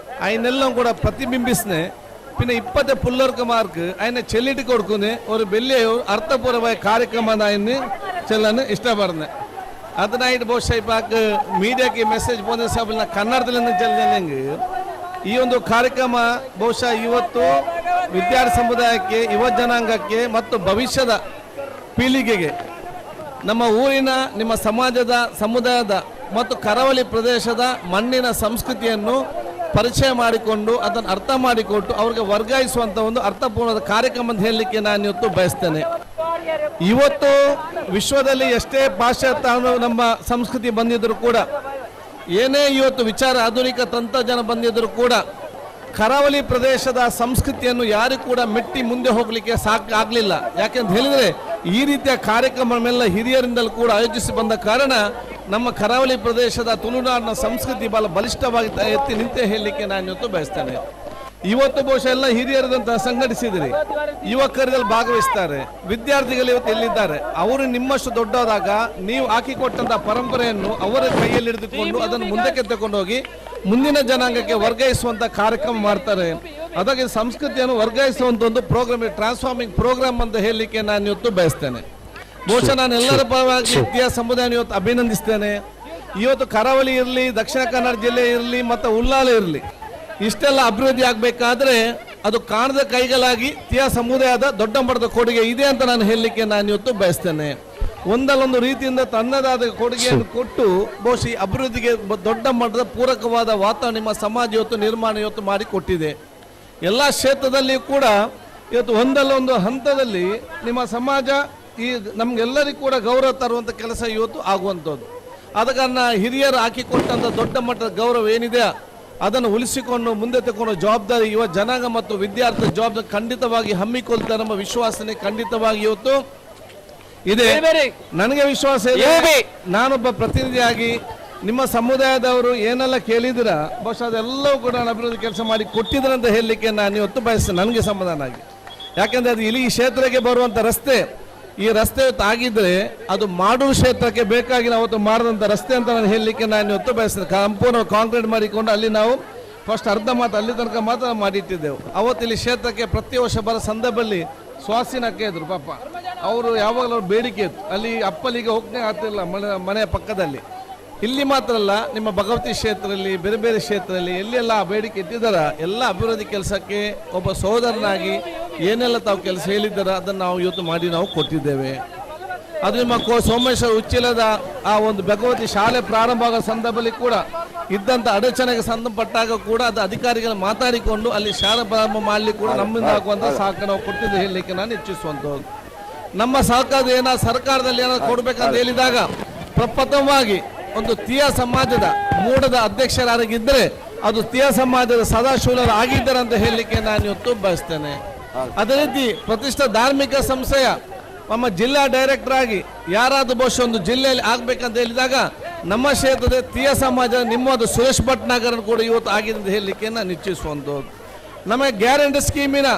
അതിനെല്ലാം കൂടെ പ്രതിബിംബിസ്നെ പിന്നെ ഇപ്പത്തെ പിള്ളേർക്കുമാർക്ക് അതിനെ ചെല്ലിട്ട് കൊടുക്കുന്ന ഒരു വലിയ അർത്ഥപൂർവമായ ಕಾರ್ಯಕ್ರಮ അതിന് ചെല്ലാൻ ഇഷ്ടപ്പെടുന്നത്. അതിനായിട്ട് ಬಹುಶಃ ಇಪ್ಪಾಕ್ ಮೀಡಿಯಾಕ್ಕೆ ಮೆಸೇಜ್ ಬಂದ ಸಾಬ್ ಕನ್ನಡದಲ್ಲಿ ಚೆಲ್ಲಿಗೆ ಈ ಒಂದು ಕಾರ್ಯಕ್ರಮ ಬಹುಶಃ ಇವತ್ತು ವಿದ್ಯಾರ್ಥಿ ಸಮುದಾಯಕ್ಕೆ, ಯುವ ಜನಾಂಗಕ್ಕೆ ಮತ್ತು ಭವಿಷ್ಯದ ಪೀಳಿಗೆಗೆ ನಮ್ಮ ಊರಿನ, ನಿಮ್ಮ ಸಮಾಜದ, ಸಮುದಾಯದ ಮತ್ತು ಕರಾವಳಿ ಪ್ರದೇಶದ ಮಣ್ಣಿನ ಸಂಸ್ಕೃತಿಯನ್ನು ಪರಿಚಯ ಮಾಡಿಕೊಂಡು ಅದನ್ನು ಅರ್ಥ ಮಾಡಿಕೊಟ್ಟು ಅವ್ರಿಗೆ ವರ್ಗಾಯಿಸುವಂಥ ಒಂದು ಅರ್ಥಪೂರ್ಣದ ಕಾರ್ಯಕ್ರಮ ಅಂತ ಹೇಳಲಿಕ್ಕೆ ನಾನು ಇವತ್ತು ಬಯಸ್ತೇನೆ. ಇವತ್ತು ವಿಶ್ವದಲ್ಲಿ ಎಷ್ಟೇ ಪಾಶ್ಚಾತ್ಯ ನಮ್ಮ ಸಂಸ್ಕೃತಿ ಬಂದಿದ್ದರೂ ಕೂಡ, ಏನೇ ಇವತ್ತು ವಿಚಾರ ಆಧುನಿಕ ತಂತ್ರಜ್ಞಾನ ಬಂದಿದ್ದರೂ ಕೂಡ, ಕರಾವಳಿ ಪ್ರದೇಶದ ಸಂಸ್ಕೃತಿಯನ್ನು ಯಾರು ಕೂಡ ಮೆಟ್ಟಿ ಮುಂದೆ ಹೋಗಲಿಕ್ಕೆ ಸಾಕಾಗಲಿಲ್ಲ. ಯಾಕೆಂತ ಹೇಳಿದರೆ ಈ ರೀತಿಯ ಕಾರ್ಯಕ್ರಮವೆಲ್ಲ ಹಿರಿಯರಿಂದಲೂ ಕೂಡ ಆಯೋಜಿಸಿ ಬಂದ ಕಾರಣ ನಮ್ಮ ಕರಾವಳಿ ಪ್ರದೇಶದ ತುಳುನಾಡಿನ ಸಂಸ್ಕೃತಿ ಬಹಳ ಬಲಿಷ್ಠವಾಗಿ ಎತ್ತಿ ನಿಂತೆ ಹೇಳಲಿಕ್ಕೆ ನಾನು ಇವತ್ತು ಬಯಸ್ತೇನೆ. ಇವತ್ತು ಬಹುಶಃ ಎಲ್ಲ ಹಿರಿಯರದಂತ ಸಂಘಟಿಸಿದಿರಿ, ಯುವಕರಲ್ಲಿ ಭಾಗವಹಿಸ್ತಾರೆ, ವಿದ್ಯಾರ್ಥಿಗಳು ಇವತ್ತು ಎಲ್ಲಿದ್ದಾರೆ, ಅವರು ನಿಮ್ಮಷ್ಟು ದೊಡ್ಡದಾಗ ನೀವು ಹಾಕಿಕೊಟ್ಟಂತ ಪರಂಪರೆಯನ್ನು ಅವರ ಕೈಯಲ್ಲಿ ಹಿಡಿದುಕೊಂಡು ಅದನ್ನು ಮುಂದಕ್ಕೆ ತಗೊಂಡು ಹೋಗಿ ಮುಂದಿನ ಜನಾಂಗಕ್ಕೆ ವರ್ಗಾಯಿಸುವಂತ ಕಾರ್ಯಕ್ರಮ ಮಾಡ್ತಾರೆ. ಅದಾಗಿ ಸಂಸ್ಕೃತಿಯನ್ನು ವರ್ಗಾಯಿಸುವಂತ ಒಂದು ಪ್ರೋಗ್ರಾಮ್, ಟ್ರಾನ್ಸ್ಫಾರ್ಮಿಂಗ್ ಪ್ರೋಗ್ರಾಮ್ ಅಂತ ಹೇಳಲಿಕ್ಕೆ ನಾನು ಇವತ್ತು ಬಯಸ್ತೇನೆ. ಬಹುಶಃ ನಾನು ಎಲ್ಲರ ಪರವಾಗಿ ಇತಿಹಾಸ ಸಮುದಾಯ ಇವತ್ತು ಅಭಿನಂದಿಸ್ತೇನೆ. ಇವತ್ತು ಕರಾವಳಿ ಇರಲಿ, ದಕ್ಷಿಣ ಕನ್ನಡ ಜಿಲ್ಲೆ ಇರಲಿ ಮತ್ತು ಉಲ್ಲಾಲ ಇರಲಿ, ಇಷ್ಟೆಲ್ಲ ಅಭಿವೃದ್ಧಿ ಆಗಬೇಕಾದ್ರೆ ಅದು ಕಾಣದ ಕೈಗಳಾಗಿ ತಿಯಾ ಸಮುದಾಯದ ದೊಡ್ಡ ಮಟ್ಟದ ಕೊಡುಗೆ ಇದೆ ಅಂತ ನಾನು ಹೇಳಲಿಕ್ಕೆ ನಾನು ಇವತ್ತು ಬಯಸ್ತೇನೆ. ಒಂದಲ್ಲೊಂದು ರೀತಿಯಿಂದ ತನ್ನದಾದ ಕೊಡುಗೆಯನ್ನು ಕೊಟ್ಟು ಬಹುಶಃ ಈ ಅಭಿವೃದ್ಧಿಗೆ ದೊಡ್ಡ ಮಟ್ಟದ ಪೂರಕವಾದ ವಾತಾವರಣ ನಿಮ್ಮ ಸಮಾಜ ಇವತ್ತು ನಿರ್ಮಾಣ ಇವತ್ತು ಮಾಡಿಕೊಟ್ಟಿದೆ. ಎಲ್ಲ ಕ್ಷೇತ್ರದಲ್ಲಿಯೂ ಕೂಡ ಇವತ್ತು ಒಂದಲ್ಲೊಂದು ಹಂತದಲ್ಲಿ ನಿಮ್ಮ ಸಮಾಜ ಈ ನಮಗೆಲ್ಲರಿಗೂ ಕೂಡ ಗೌರವ ತರುವಂಥ ಕೆಲಸ ಇವತ್ತು ಆಗುವಂಥದ್ದು. ಆದ ಕಾರಣ ಹಿರಿಯರು ಹಾಕಿಕೊಟ್ಟಂಥ ದೊಡ್ಡ ಮಟ್ಟದ ಗೌರವ ಏನಿದೆ ಅದನ್ನು ಉಳಿಸಿಕೊಂಡು ಮುಂದೆ ತಗೊಂಡು ಜವಾಬ್ದಾರಿ ಯುವ ಜನಾಂಗ ಮತ್ತು ವಿದ್ಯಾರ್ಥಿ ಜವಾಬ್ದಾರಿ ಖಂಡಿತವಾಗಿ ಹಮ್ಮಿಕೊಳ್ತಾರೆ ನಮ್ಮ ವಿಶ್ವಾಸನೆ ಖಂಡಿತವಾಗಿ ಇವತ್ತು ಇದೆ. ನನಗೆ ವಿಶ್ವಾಸ ಇದೆ. ನಾನೊಬ್ಬ ಪ್ರತಿನಿಧಿಯಾಗಿ ನಿಮ್ಮ ಸಮುದಾಯದವರು ಏನೆಲ್ಲ ಕೇಳಿದಿರ ಬಹುಶಃ ಅದೆಲ್ಲವೂ ಕೂಡ ನಾನು ಅಭಿವೃದ್ಧಿ ಕೆಲಸ ಮಾಡಿ ಕೊಟ್ಟಿದ್ರಂತ ಹೇಳಲಿಕ್ಕೆ ನಾನು ಇವತ್ತು ಬಯಸ್ತೇನೆ. ನನಗೆ ಸಮಾಧಾನ ಆಗಿ, ಯಾಕೆಂದರೆ ಅದು ಇಲ್ಲಿ ಈ ಕ್ಷೇತ್ರಕ್ಕೆ ಬರುವಂಥ ರಸ್ತೆ, ಈ ರಸ್ತೆ ಇವತ್ತು ಆಗಿದ್ದರೆ ಅದು ಮಾಡುವ ಕ್ಷೇತ್ರಕ್ಕೆ ಬೇಕಾಗಿ ನಾವು ಅವತ್ತು ಮಾಡಿದಂಥ ರಸ್ತೆ ಅಂತ ನಾನು ಹೇಳಲಿಕ್ಕೆ ನಾನು ಇವತ್ತು ಬಯಸ್ತೇನೆ. ಸಂಪೂರ್ಣ ಕಾಂಕ್ರೀಟ್ ಮಾಡಿಕೊಂಡು ಅಲ್ಲಿ ನಾವು ಫಸ್ಟ್ ಅರ್ಧ ಮಾತು ಅಲ್ಲಿ ತನಕ ಮಾತ್ರ ಮಾಡಿಟ್ಟಿದ್ದೆವು. ಅವತ್ತು ಇಲ್ಲಿ ಕ್ಷೇತ್ರಕ್ಕೆ ಪ್ರತಿ ವರ್ಷ ಬರೋ ಸಂದರ್ಭದಲ್ಲಿ ಸ್ವಾಸಿನಕ್ಕೆ ಇದ್ರು ಪಾಪ ಅವರು, ಯಾವಾಗಲೂ ಅವ್ರ ಬೇಡಿಕೆ ಇತ್ತು. ಅಲ್ಲಿ ಅಪ್ಪಲಿಗೆ ಹೋಗ್ನೇ ಆಗ್ತಿಲ್ಲ ಮನೆಯ ಪಕ್ಕದಲ್ಲಿ. ಇಲ್ಲಿ ಮಾತ್ರ ಅಲ್ಲ, ನಿಮ್ಮ ಭಗವತಿ ಕ್ಷೇತ್ರದಲ್ಲಿ ಬೇರೆ ಬೇರೆ ಕ್ಷೇತ್ರದಲ್ಲಿ ಎಲ್ಲೆಲ್ಲ ಬೇಡಿಕೆ ಇಟ್ಟಿದ್ದಾರ ಎಲ್ಲ ಅಭಿವೃದ್ಧಿ ಕೆಲಸಕ್ಕೆ ಒಬ್ಬ ಸಹೋದರನಾಗಿ ಏನೆಲ್ಲ ತಾವು ಕೆಲಸ ಹೇಳಿದ್ದಾರ ಅದನ್ನು ನಾವು ಇವತ್ತು ಮಾಡಿ ನಾವು ಕೊಟ್ಟಿದ್ದೇವೆ. ಅದು ನಿಮ್ಮ ಸೋಮೇಶ್ವರ ಉಚ್ಚಿಲದ ಆ ಒಂದು ಭಗವತಿ ಶಾಲೆ ಪ್ರಾರಂಭ ಆಗೋ ಸಂದರ್ಭದಲ್ಲಿ ಕೂಡ ಇದ್ದಂಥ ಅಡಚಣೆಗೆ ಸಂಬಂಧಪಟ್ಟಾಗ ಕೂಡ ಅದು ಅಧಿಕಾರಿಗಳು ಮಾತಾಡಿಕೊಂಡು ಅಲ್ಲಿ ಶಾಲೆ ಪ್ರಾರಂಭ ಮಾಡಲಿಕ್ಕೆ ಕೂಡ ನಮ್ಮಿಂದ ಆಗುವಂಥ ಸಹಕಾರ ನಾವು ಕೊಟ್ಟಿದ್ದು ಹೇಳಲಿಕ್ಕೆ ನಾನು ಇಚ್ಛಿಸುವಂಥದ್ದು. ನಮ್ಮ ಸಹಕಾರ ಏನೋ ಸರ್ಕಾರದಲ್ಲಿ ಏನಾದ್ರು ಕೊಡಬೇಕಂತ ಹೇಳಿದಾಗ ಪ್ರಪ್ರಥಮವಾಗಿ ಒಂದು ತಿಯಾ ಸಮಾಜದ ಮೂಡದ ಅಧ್ಯಕ್ಷರಾಗಿದ್ದರೆ ಅದು ತಿಯಾ ಸಮಾಜದ ಸದಾಶಿವಲರು ಆಗಿದ್ದಾರೆ ಅಂತ ಹೇಳಲಿಕ್ಕೆ ನಾನು ಇವತ್ತು ಬಯಸ್ತೇನೆ. ಅದೇ ರೀತಿ ಪ್ರತಿಷ್ಠಿತ ಧಾರ್ಮಿಕ ಸಂಸ್ಥೆಯ ನಮ್ಮ ಜಿಲ್ಲಾ ಡೈರೆಕ್ಟರ್ ಆಗಿ ಯಾರಾದರೂ ಬಹುಶಃ ಒಂದು ಜಿಲ್ಲೆಯಲ್ಲಿ ಆಗ್ಬೇಕಂತ ಹೇಳಿದಾಗ ನಮ್ಮ ಕ್ಷೇತ್ರದ ತೀಯ ಸಮಾಜ ನಿಮ್ಮದು ಸುರೇಶ್ ಭಟ್ನಾಗರನ್ ಕೂಡ ಇವತ್ತು ಆಗಿದೆ ಅಂತ ಹೇಳಲಿಕ್ಕೆ ನಾನು ಇಚ್ಛಿಸುವಂಥದ್ದು. ನಮಗೆ ಗ್ಯಾರಂಟಿ ಸ್ಕೀಮಿನ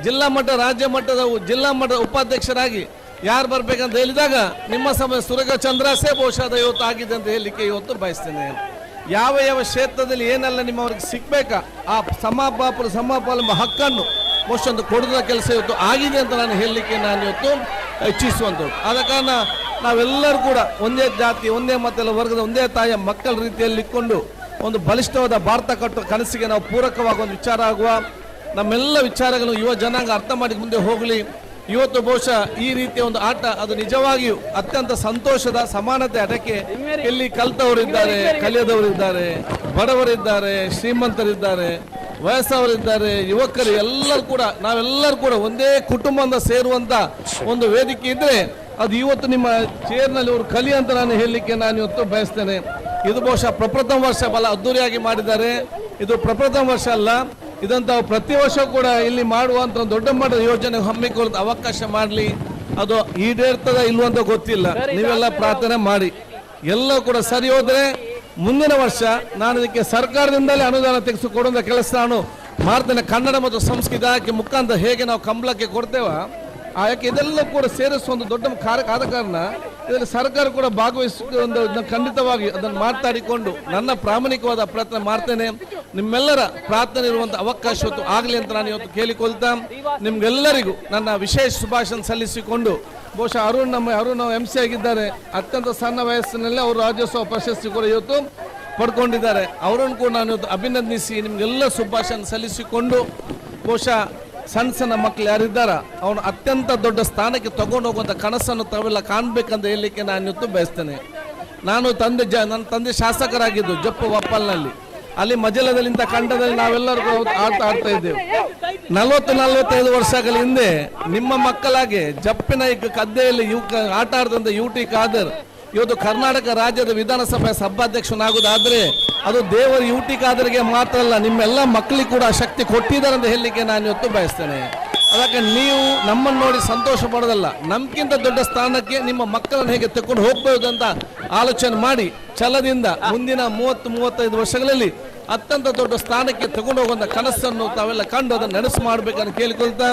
ಜಿಲ್ಲಾ ಮಟ್ಟ, ರಾಜ್ಯ ಮಟ್ಟದ, ಜಿಲ್ಲಾ ಮಟ್ಟದ ಉಪಾಧ್ಯಕ್ಷರಾಗಿ ಯಾರು ಬರಬೇಕಂತ ಹೇಳಿದಾಗ ನಿಮ್ಮ ಸಮಾಜ ಸುರೇಶ ಚಂದ್ರಾಸೇ ಬಹುಶಃ ಇವತ್ತು ಆಗಿದೆ ಅಂತ ಹೇಳಲಿಕ್ಕೆ ಇವತ್ತು ಬಯಸ್ತೇನೆ. ಯಾವ ಯಾವ ಕ್ಷೇತ್ರದಲ್ಲಿ ಏನೆಲ್ಲ ನಿಮ್ಮವ್ರಿಗೆ ಸಿಗಬೇಕಾ ಆ ಸಮಪಾಪರು ಸಮಪಾಲು ಹಕ್ಕನ್ನು ಬಹುಶಃ ಒಂದು ಕೊಡುವ ಕೆಲಸ ಇವತ್ತು ಆಗಿದೆ ಅಂತ ನಾನು ಹೇಳಲಿಕ್ಕೆ ನಾನು ಇವತ್ತು ಇಚ್ಛಿಸುವಂಥದ್ದು. ಆದ ಕಾರಣ ನಾವೆಲ್ಲರೂ ಕೂಡ ಒಂದೇ ಜಾತಿ, ಒಂದೇ ಮತ್ತೆಲ್ಲ ವರ್ಗದ, ಒಂದೇ ತಾಯಿಯ ಮಕ್ಕಳ ರೀತಿಯಲ್ಲಿ ಇಕ್ಕೊಂಡು ಒಂದು ಬಲಿಷ್ಠವಾದ ಭಾರತ ಕಟ್ಟುವ ಕನಸಿಗೆ ನಾವು ಪೂರಕವಾಗುವ ಒಂದು ವಿಚಾರ ಆಗುವ ನಮ್ಮೆಲ್ಲ ವಿಚಾರಗಳನ್ನು ಯುವ ಜನಾಂಗ ಅರ್ಥ ಮಾಡಿ ಮುಂದೆ ಹೋಗಲಿ. ಇವತ್ತು ಬಹುಶಃ ಈ ರೀತಿಯ ಒಂದು ಆಟ ಅದು ನಿಜವಾಗಿಯೂ ಅತ್ಯಂತ ಸಂತೋಷದ ಸಮಾನತೆ ಆಟಕ್ಕೆ ಇಲ್ಲಿ ಕಲ್ತವರಿದ್ದಾರೆ, ಕಲಿಯದವರಿದ್ದಾರೆ, ಬಡವರಿದ್ದಾರೆ, ಶ್ರೀಮಂತರಿದ್ದಾರೆ, ವಯಸ್ಸವರಿದ್ದಾರೆ, ಯುವಕರು ಎಲ್ಲರೂ ಕೂಡ ನಾವೆಲ್ಲರೂ ಕೂಡ ಒಂದೇ ಕುಟುಂಬದಿಂದ ಸೇರುವಂತ ಒಂದು ವೇದಿಕೆ ಇದ್ರೆ ಅದು ಇವತ್ತು ನಿಮ್ಮ ಚೇರ್ನಲ್ಲಿ ಅವರು ಕಲಿ ಅಂತ ನಾನು ಹೇಳಲಿಕ್ಕೆ ನಾನು ಇವತ್ತು ಬಯಸ್ತೇನೆ. ಇದು ಬಹುಶಃ ಪ್ರಪ್ರಥಮ ವರ್ಷ ಬಲ ಅದ್ದೂರಿಯಾಗಿ ಮಾಡಿದ್ದಾರೆ. ಇದು ಪ್ರಪ್ರಥಮ ವರ್ಷ ಅಲ್ಲ, ಇದಂತ ಪ್ರತಿ ವರ್ಷ ಕೂಡ ಇಲ್ಲಿ ಮಾಡುವಂತ ಒಂದು ದೊಡ್ಡ ಮಟ್ಟದ ಯೋಜನೆ ಹಮ್ಮಿಕೊಳ್ಳೋದು ಅವಕಾಶ ಮಾಡಲಿ. ಅದು ಈಡೇರ್ತದ ಇಲ್ವಂತ ಗೊತ್ತಿಲ್ಲ, ನೀವೆಲ್ಲ ಪ್ರಾರ್ಥನೆ ಮಾಡಿ ಎಲ್ಲ ಕೂಡ ಸರಿ ಹೋದ್ರೆ ಮುಂದಿನ ವರ್ಷ ನಾನು ಇದಕ್ಕೆ ಸರ್ಕಾರದಿಂದಲೇ ಅನುದಾನ ತೆಗೆಸಿಕೊಡುವಂಥ ಕೆಲಸ ನಾನು ಮಾಡ್ತೇನೆ. ಕನ್ನಡ ಮತ್ತು ಸಂಸ್ಕೃತಿ ಇಲಾಖೆ ಮುಖಾಂತರ ಹೇಗೆ ನಾವು ಕಂಬಳಕ್ಕೆ ಕೊಡ್ತೇವ ಆ ಯಾಕೆ ಇದೆಲ್ಲ ಕೂಡ ಸೇರಿಸುವ ಒಂದು ದೊಡ್ಡ ಕಾರ್ಯ ಆದ ಕಾರಣ ಇದರಲ್ಲಿ ಸರ್ಕಾರ ಕೂಡ ಭಾಗವಹಿಸುವ ಒಂದು ಖಂಡಿತವಾಗಿ ಅದನ್ನು ಮಾತಾಡಿಕೊಂಡು ನನ್ನ ಪ್ರಾಮಾಣಿಕವಾದ ಪ್ರಯತ್ನ ಮಾಡ್ತೇನೆ. ನಿಮ್ಮೆಲ್ಲರ ಪ್ರಾರ್ಥನೆ ಇರುವಂಥ ಅವಕಾಶ ಇವತ್ತು ಆಗಲಿ ಅಂತ ನಾನು ಇವತ್ತು ಕೇಳಿಕೊಳ್ತಾ ನಿಮ್ಗೆಲ್ಲರಿಗೂ ನನ್ನ ವಿಶೇಷ ಶುಭಾಶಯ ಸಲ್ಲಿಸಿಕೊಂಡು, ಬಹುಶಃ ಅರುಣ್ ನಮ್ಮ ಅರುಣ್ ಎಂ ಸಿ ಆಗಿದ್ದಾರೆ, ಅತ್ಯಂತ ಸಣ್ಣ ವಯಸ್ಸಿನಲ್ಲಿ ಅವರು ರಾಜ್ಯೋತ್ಸವ ಪ್ರಶಸ್ತಿ ಕೂಡ ಇವತ್ತು ಪಡ್ಕೊಂಡಿದ್ದಾರೆ. ಅವರನ್ನು ಕೂಡ ನಾನು ಇವತ್ತು ಅಭಿನಂದಿಸಿ ನಿಮಗೆಲ್ಲ ಶುಭಾಶಯ ಸಲ್ಲಿಸಿಕೊಂಡು, ಬಹುಶಃ ಸಣ್ಣ ಸಣ್ಣ ಮಕ್ಕಳು ಯಾರಿದ್ದಾರ ಅವನು ಅತ್ಯಂತ ದೊಡ್ಡ ಸ್ಥಾನಕ್ಕೆ ತಗೊಂಡು ಹೋಗುವಂಥ ಕನಸನ್ನು ತಾವೆಲ್ಲ ಕಾಣಬೇಕಂತ ಹೇಳಲಿಕ್ಕೆ ನಾನು ಇವತ್ತು ಬಯಸ್ತೇನೆ. ನಾನು ತಂದೆ ನನ್ನ ತಂದೆ ಶಾಸಕರಾಗಿದ್ದು ಜಪ್ಪು ವಪ್ಪಲ್ನಲ್ಲಿ, ಅಲ್ಲಿ ಮಜಲದಲ್ಲಿ ಇಂಥ ಖಂಡದಲ್ಲಿ ನಾವೆಲ್ಲರೂ ಆಟ ಆಡ್ತಾ ಇದ್ದೇವೆ. 40-45 ವರ್ಷಗಳ ಹಿಂದೆ ನಿಮ್ಮ ಮಕ್ಕಳಾಗಿ ಜಪ್ಪಿನ ಕದ್ದೆಯಲ್ಲಿ ಆಟ ಆಡಿದಂಥ ಯು ಟಿ ಖಾದರ್ ಇವತ್ತು ಕರ್ನಾಟಕ ರಾಜ್ಯದ ವಿಧಾನಸಭೆ ಸಭಾಧ್ಯಕ್ಷನಾಗುವುದಾದರೆ ಅದು ದೇವರು ಯು ಟಿ ಖಾದರ್ಗೆ ಮಾತ್ರ ಅಲ್ಲ, ನಿಮ್ಮೆಲ್ಲ ಮಕ್ಕಳಿಗೆ ಕೂಡ ಶಕ್ತಿ ಕೊಟ್ಟಿದ್ದಾರೆ ಅಂತ ಹೇಳಲಿಕ್ಕೆ ನಾನು ಇವತ್ತು ಬಯಸ್ತೇನೆ. ಅದಕ್ಕೆ ನೀವು ನಮ್ಮನ್ನು ನೋಡಿ ಸಂತೋಷ ಪಡೋದಲ್ಲ, ನಮ್ಗಿಂತ ದೊಡ್ಡ ಸ್ಥಾನಕ್ಕೆ ನಿಮ್ಮ ಮಕ್ಕಳನ್ನು ಹೇಗೆ ತಗೊಂಡು ಹೋಗ್ಬೋದು ಅಂತ ಆಲೋಚನೆ ಮಾಡಿ ಛಲದಿಂದ ಮುಂದಿನ 30-35 ವರ್ಷಗಳಲ್ಲಿ ಅತ್ಯಂತ ದೊಡ್ಡ ಸ್ಥಾನಕ್ಕೆ ತಗೊಂಡು ಹೋಗುವಂಥ ಕನಸನ್ನು ತಾವೆಲ್ಲ ಕಂಡು ಅದನ್ನು ನನಸು ಮಾಡಬೇಕಂತ ಕೇಳಿಕೊಳ್ತಾ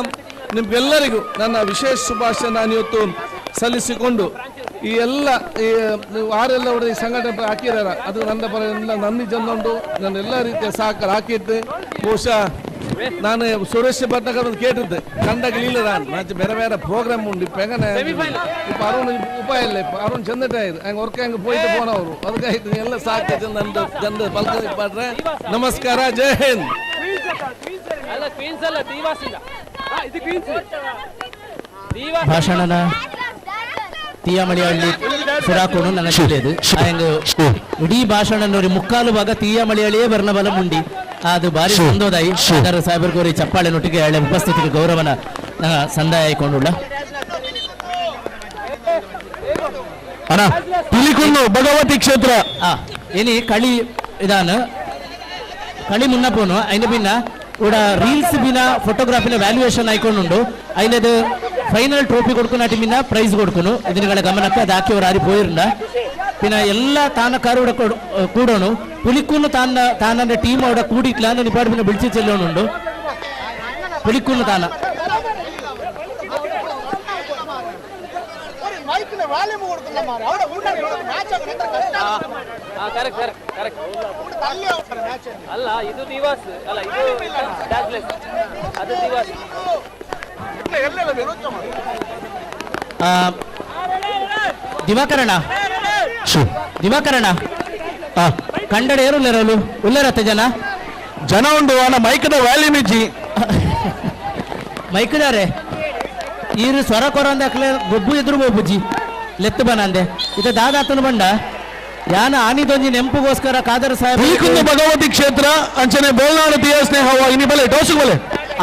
ನಿಮ್ಗೆಲ್ಲರಿಗೂ ನನ್ನ ವಿಶೇಷ ಶುಭಾಶಯ ನಾನು ಇವತ್ತು ಸಲ್ಲಿಸಿಕೊಂಡು, ಈ ಎಲ್ಲ ಈ ಆರೆಲ್ಲ ಈ ಸಂಘಟನೆ ಹಾಕಿದಾರ ಅದು ನನ್ನ ಪರ ಎಲ್ಲ ನನ್ನ ಜನಂಡು ನನ್ನ ಎಲ್ಲ ರೀತಿಯ ಸಹಕಾರ ಹಾಕಿದ್ದೆ. ಬಹುಶಃ ನಾನು ಸುರೇಶ್ ಭಟ್ನಗರ್ ಒಂದು ಕೇಟಿದ್ದೆ ಕಂಡಾಗ ಇಲ್ಲ, ನಾನು ಮತ್ತೆ ಬೇರೆ ಬೇರೆ ಪ್ರೋಗ್ರಾಮ್ ಉಂಟು ಇಪ್ಪ ಹೆಂಗನೆ ಇಪ್ಪ ಅರುಣ್ ಉಪಾಯ ಇಲ್ಲ, ಇಪ್ಪ ಅರುಣ್ ಚಂದಟ ಇದು ಹಂಗೆ ವರ್ಕ್ ಹಂಗೆ ಪೋಯ್ತು ಪೋನವರು ಅದಕ್ಕಾಯ್ತು ಎಲ್ಲ ಸಾಕು ನಂದು ಜನ ಬಲ್ಕ ಪಾಡ್ರೆ. ನಮಸ್ಕಾರ, ಜೈ ಹಿಂದ್. ಭಾಷಣನ ತೀಯಮಳಿಹಳ್ಳಿ ಸುರಾಕೋಡು ನನ್ನ ಜಿಲ್ಲೆದು ಇಡೀ ಭಾಷಣ ನೋಡಿ ಮುಕ್ಕಾಲು ಭಾಗ ತೀಯಮಳಿಹಳ್ಳಿಯೇ ಬರ್ಣಬಲ ಮುಂಡಿ ಅದು ಭಾರಿ ಸಂದೋದಾಯಿ ಅದರ ಸಾಹೇಬರ್ಗೋರಿ ಚಪ್ಪಾಳೆ ನೊಟ್ಟಿಗೆ ಹಳ್ಳಿ ಉಪಸ್ಥಿತಿಗೆ ಗೌರವನ ಸಂದಾಯ ಆಯ್ಕೊಂಡುಳ್ಳ. ಪಿಲಿಕುಂದು ಭಗವತಿ ಕ್ಷೇತ್ರ ಏನಿ ಕಳಿ ಇದಾನ ಕಳಿ ಮುನ್ನಪೋನು ಐನ ಭಿನ್ನ ಕೂಡ ರೀಲ್ಸ್ ಬಿನ ಫೋಟೋಗ್ರಾಫಿನ ವ್ಯಾಲ್ಯೂಯೇಷನ್ ಆಯ್ಕೊಂಡುಂಡು ಐನದು ಫೈನಲ್ ಟ್ರೋಫಿ ಕೊಡ್ಕೊಂಡು ಮಿನ್ನ ಪ್ರೈಸ್ ಕೊಡ್ಕೊನು ಇದನ್ನುಗಳ ಗಮನಕ್ಕೆ ಅದು ಹಾಕಿ ಅವರು ಆರಿ ಪೋಯಿರಂಡ. ಪಿನ ಎಲ್ಲ ತಾನ ಕಾರು ಕೂಡೋನು ಪುಲಿಕ್ಕೂನು ತಾನ ತಾನಂದ ಟೀಮ್ ಅವಡ ಕೂಡಿಟ್ಲ ನಿಪಾಡು ಪಿನ ಬಿಳ್ಚಿ ಚೆಲ್ಲೋನುಂಡು ಪುಲಿಕ್ಕೂನು ತಾನ ಅಲ್ಲ ಇದು ದಿವಾಸ್ ಅಲ್ಲ ಇದು ಅದು ದಿವಾಸ್. ದಿವಾಕರಣ ದಿವಾಕರಣ ಕಂಡಡ ಏರುಲ್ಲೆರಲು ಉಲ್ಲೆರತ್ತೆ ಜನ ಜನ ಉಂಡು ಅಣ್ಣ ಮೈಕದ ವ್ಯಾಲ್ಯೂಮ್ ಇಜ್ಜಿ ಮೈಕದಾರೆ ಈರು ಸ್ವರ ಕೊರ ಅಂದಾಕ್ಲೆ ಗೊಬ್ಬು ಎದುರು ಬೊಬ್ಬುಜಿ ಲೆತ್ತು ಬನಂದೆ ಇದು ದಾದಾತನ ಬಂಡ ಯಾನ ಆನಿದೊಂಜಿ ನೆಂಪುಗೋಸ್ಕರ ಖಾದರ್ ಸಾಹೇಬ್ ಪಿಲಿಕುಂದು ಭಗವತಿ ಕ್ಷೇತ್ರ ಅಂಚನೆ ಬೋಲ್ನಾಡು ತೀಯ ಸ್ನೇಹ ವಾಹಿನಿ ಬಲೆ ಟೋಸು ಬಲೆ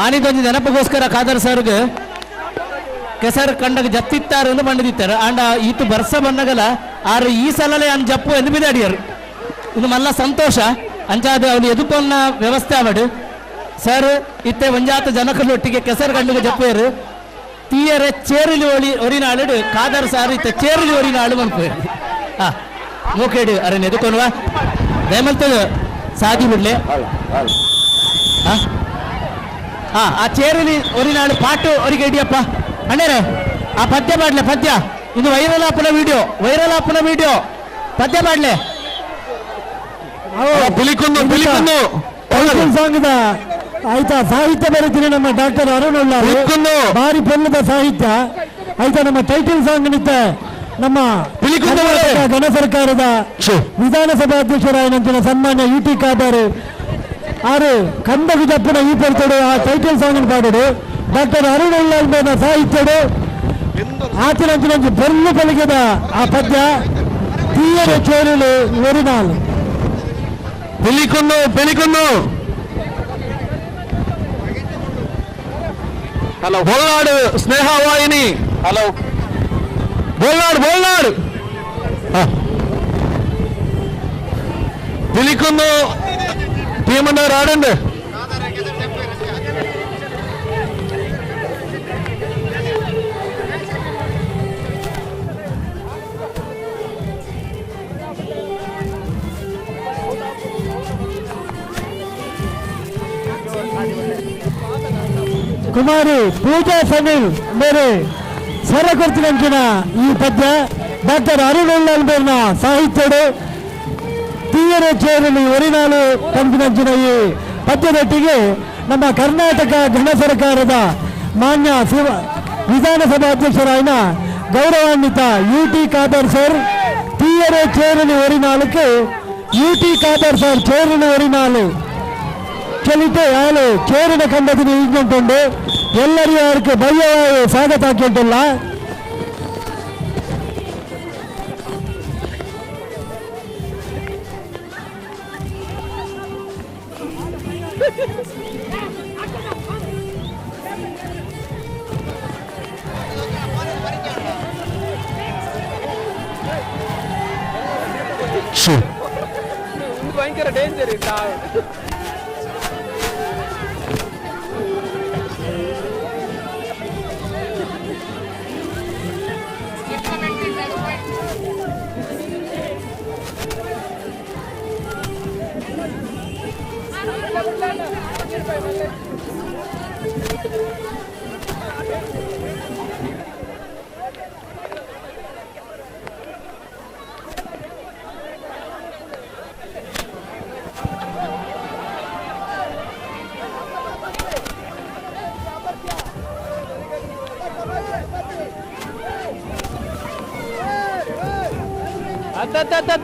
ಆನಿದೊಂಜಿ ನೆನಪುಗೋಸ್ಕರ ಖಾದರ್ ಸರ್ಗ್ ಕೆಸರು ಕಂಡಗ ಜತ್ತಿತ್ತಾರೆ ಎಂದು ಬಂಡಿದಿತ್ತಾರೆ ಆಂಡ ಈತು ಬರ್ಸ ಬಂದಾಗಲ ಆರು ಈ ಸಲಲೆ ಅನ್ ಜಪ್ಪು ಎಂದು ಬಿದಾಡಿಯರು. ಇದು ಮಲ್ಲ ಸಂತೋಷ ಅಂಚಾದ ಅವನು ಎದುಕೊನ್ನ ವ್ಯವಸ್ಥೆ ಅವಡು ಸರ್ ಇತ್ತೆ ಒಂಜಾತ ಜನಕಲೊಟ್ಟಿಗೆ ಕೆಸರು ಕಂಡಗ ಜಪ್ಪೇರು ತೀಯರೆ ಚೇರುಲಿ ಒಳಿ ಒರಿನಾಳು ಖಾದರ್ ಸಾರ್ ಇತ್ತೆ ಚೇರುಲಿ ಒರಿನಾಳು ಮನ್ಪು. ಮೂಕೇಡು ಅರೆ ಎದುಕೊನುವ ದಯಮಲ್ತದ ಸಾದಿ ಬಿಡ್ಲೆ ಆ ಚೇರಲ್ಲಿ ಒರಿನಾಳು ಪಾಟು ಅವರಿಗೆ ಇಡಿಯಪ್ಪ ಅಣ್ಣರೇ ಆ ಪದ್ಯ ಮಾಡ್ಲೆ ಪದ್ಯ ಇದು ವೈರಲ್ ಆಪನ ವಿಡಿಯೋ ವೈರಲ್ ಆಪನ ವಿಡಿಯೋ ಪದ್ಯ ಮಾಡ್ಲೆ ಪಿಲಿಕುಂದು ಪಿಲಿಕುಂದು ಸಾಂಗ್ದ ಆಯ್ತಾ ಸಾಹಿತ್ಯ ಬರೀತೀನಿ ನಮ್ಮ ಡಾಕ್ಟರ್ ಅರುಣ್ ಉಳ್ಳಾರು ಭಾರಿ ಪೊಲ್ಲದ ಸಾಹಿತ್ಯ ಆಯ್ತಾ ನಮ್ಮ ಟೈಟಲ್ ಸಾಂಗ್ ನಿತ್ತ ನಮ್ಮ ಗಣ ಸರ್ಕಾರದ ವಿಧಾನಸಭಾಧ್ಯಕ್ಷರಾಯನಂಚಿನ ಸನ್ಮಾನ್ಯ ಯು ಟಿ ಖಾದರ್ ಆರು ಕಂದ ವಿಜಪ್ಪನ ಈ ಪರ್ತಡು ಆ ಟೈಟಲ್ ಸಾಂಗ್ ಪಾಡೋಡು ಡಾಕ್ಟರ್ ಅರುಣ್ ಉಳ್ಳಾಲ್ ಮೇನ ಸಾಹಿತ್ಯಡು ಆತಿನಂಚಿನಂಚಿ ಬೆರ್ಲು ಪಲಿಗೆದ ಆ ಪದ್ಯ ತೀಯರ ಚೇರುಲು ಒರಿನಾಲ್ ಪಿಲಿಕುಂದು ಪಿಲಿಕುಂದು ಹಲೋ ಬೋಲ್ನಾಡು ಸ್ನೇಹ ವಾಹಿನಿ ಹಲೋ ಬೋಲ್ನಾಡು ಬೋಲ್ನಾಡು ಪಿಲಿಕುಂದು ಟೀಮನ್ನವರು ಆಡಂಡು ಕುಮಾರಿ ಪೂಜಾ ಸನಿಲ್ ಮೇರೆ ಸರಕೊರ್ತಿನಂಚಿನ ಈ ಪದ್ಯ ಡಾಕ್ಟರ್ ಅರುಣ್ ಉಳ್ಳಾಲ್ ಮೇರ್ನ ಸಾಹಿತ್ಯಡು ತೀಯರ ಚೇರಲಿ ಒರಿನಾಳು ಪಂಪಿನಂಚಿನ ಈ ಪದ್ಯದೊಟ್ಟಿಗೆ ನಮ್ಮ ಕರ್ನಾಟಕ ಗಣ ಸರ್ಕಾರದ ಮಾನ್ಯ ವಿಧಾನಸಭಾಧ್ಯಕ್ಷರಾಯನ ಗೌರವಾನ್ವಿತ ಯು ಟಿ ಖಾದರ್ ಸರ್ ತೀಯರ ಚೇರಲಿ ಒರಿನಾಳುக்கு ಯು ಟಿ ಖಾದರ್ ಸರ್ ಚೇರಲಿ ಒರಿನಾಳು ಚಲಿತೆ ಯಾರು ಚೇರಿನ ಕಂಡದಿನ ಈಗೊಂಡು ಎಲ್ಲರಿಗೂ ಅವರಿಗೆ ಭವ್ಯವಾಗಿ ಸ್ವಾಗತ ಹಾಕಿಟ್ಟಿಲ್ಲ. ಭಯಂಕರ ಡೇಂಜರ್ ಇಲ್ಲ.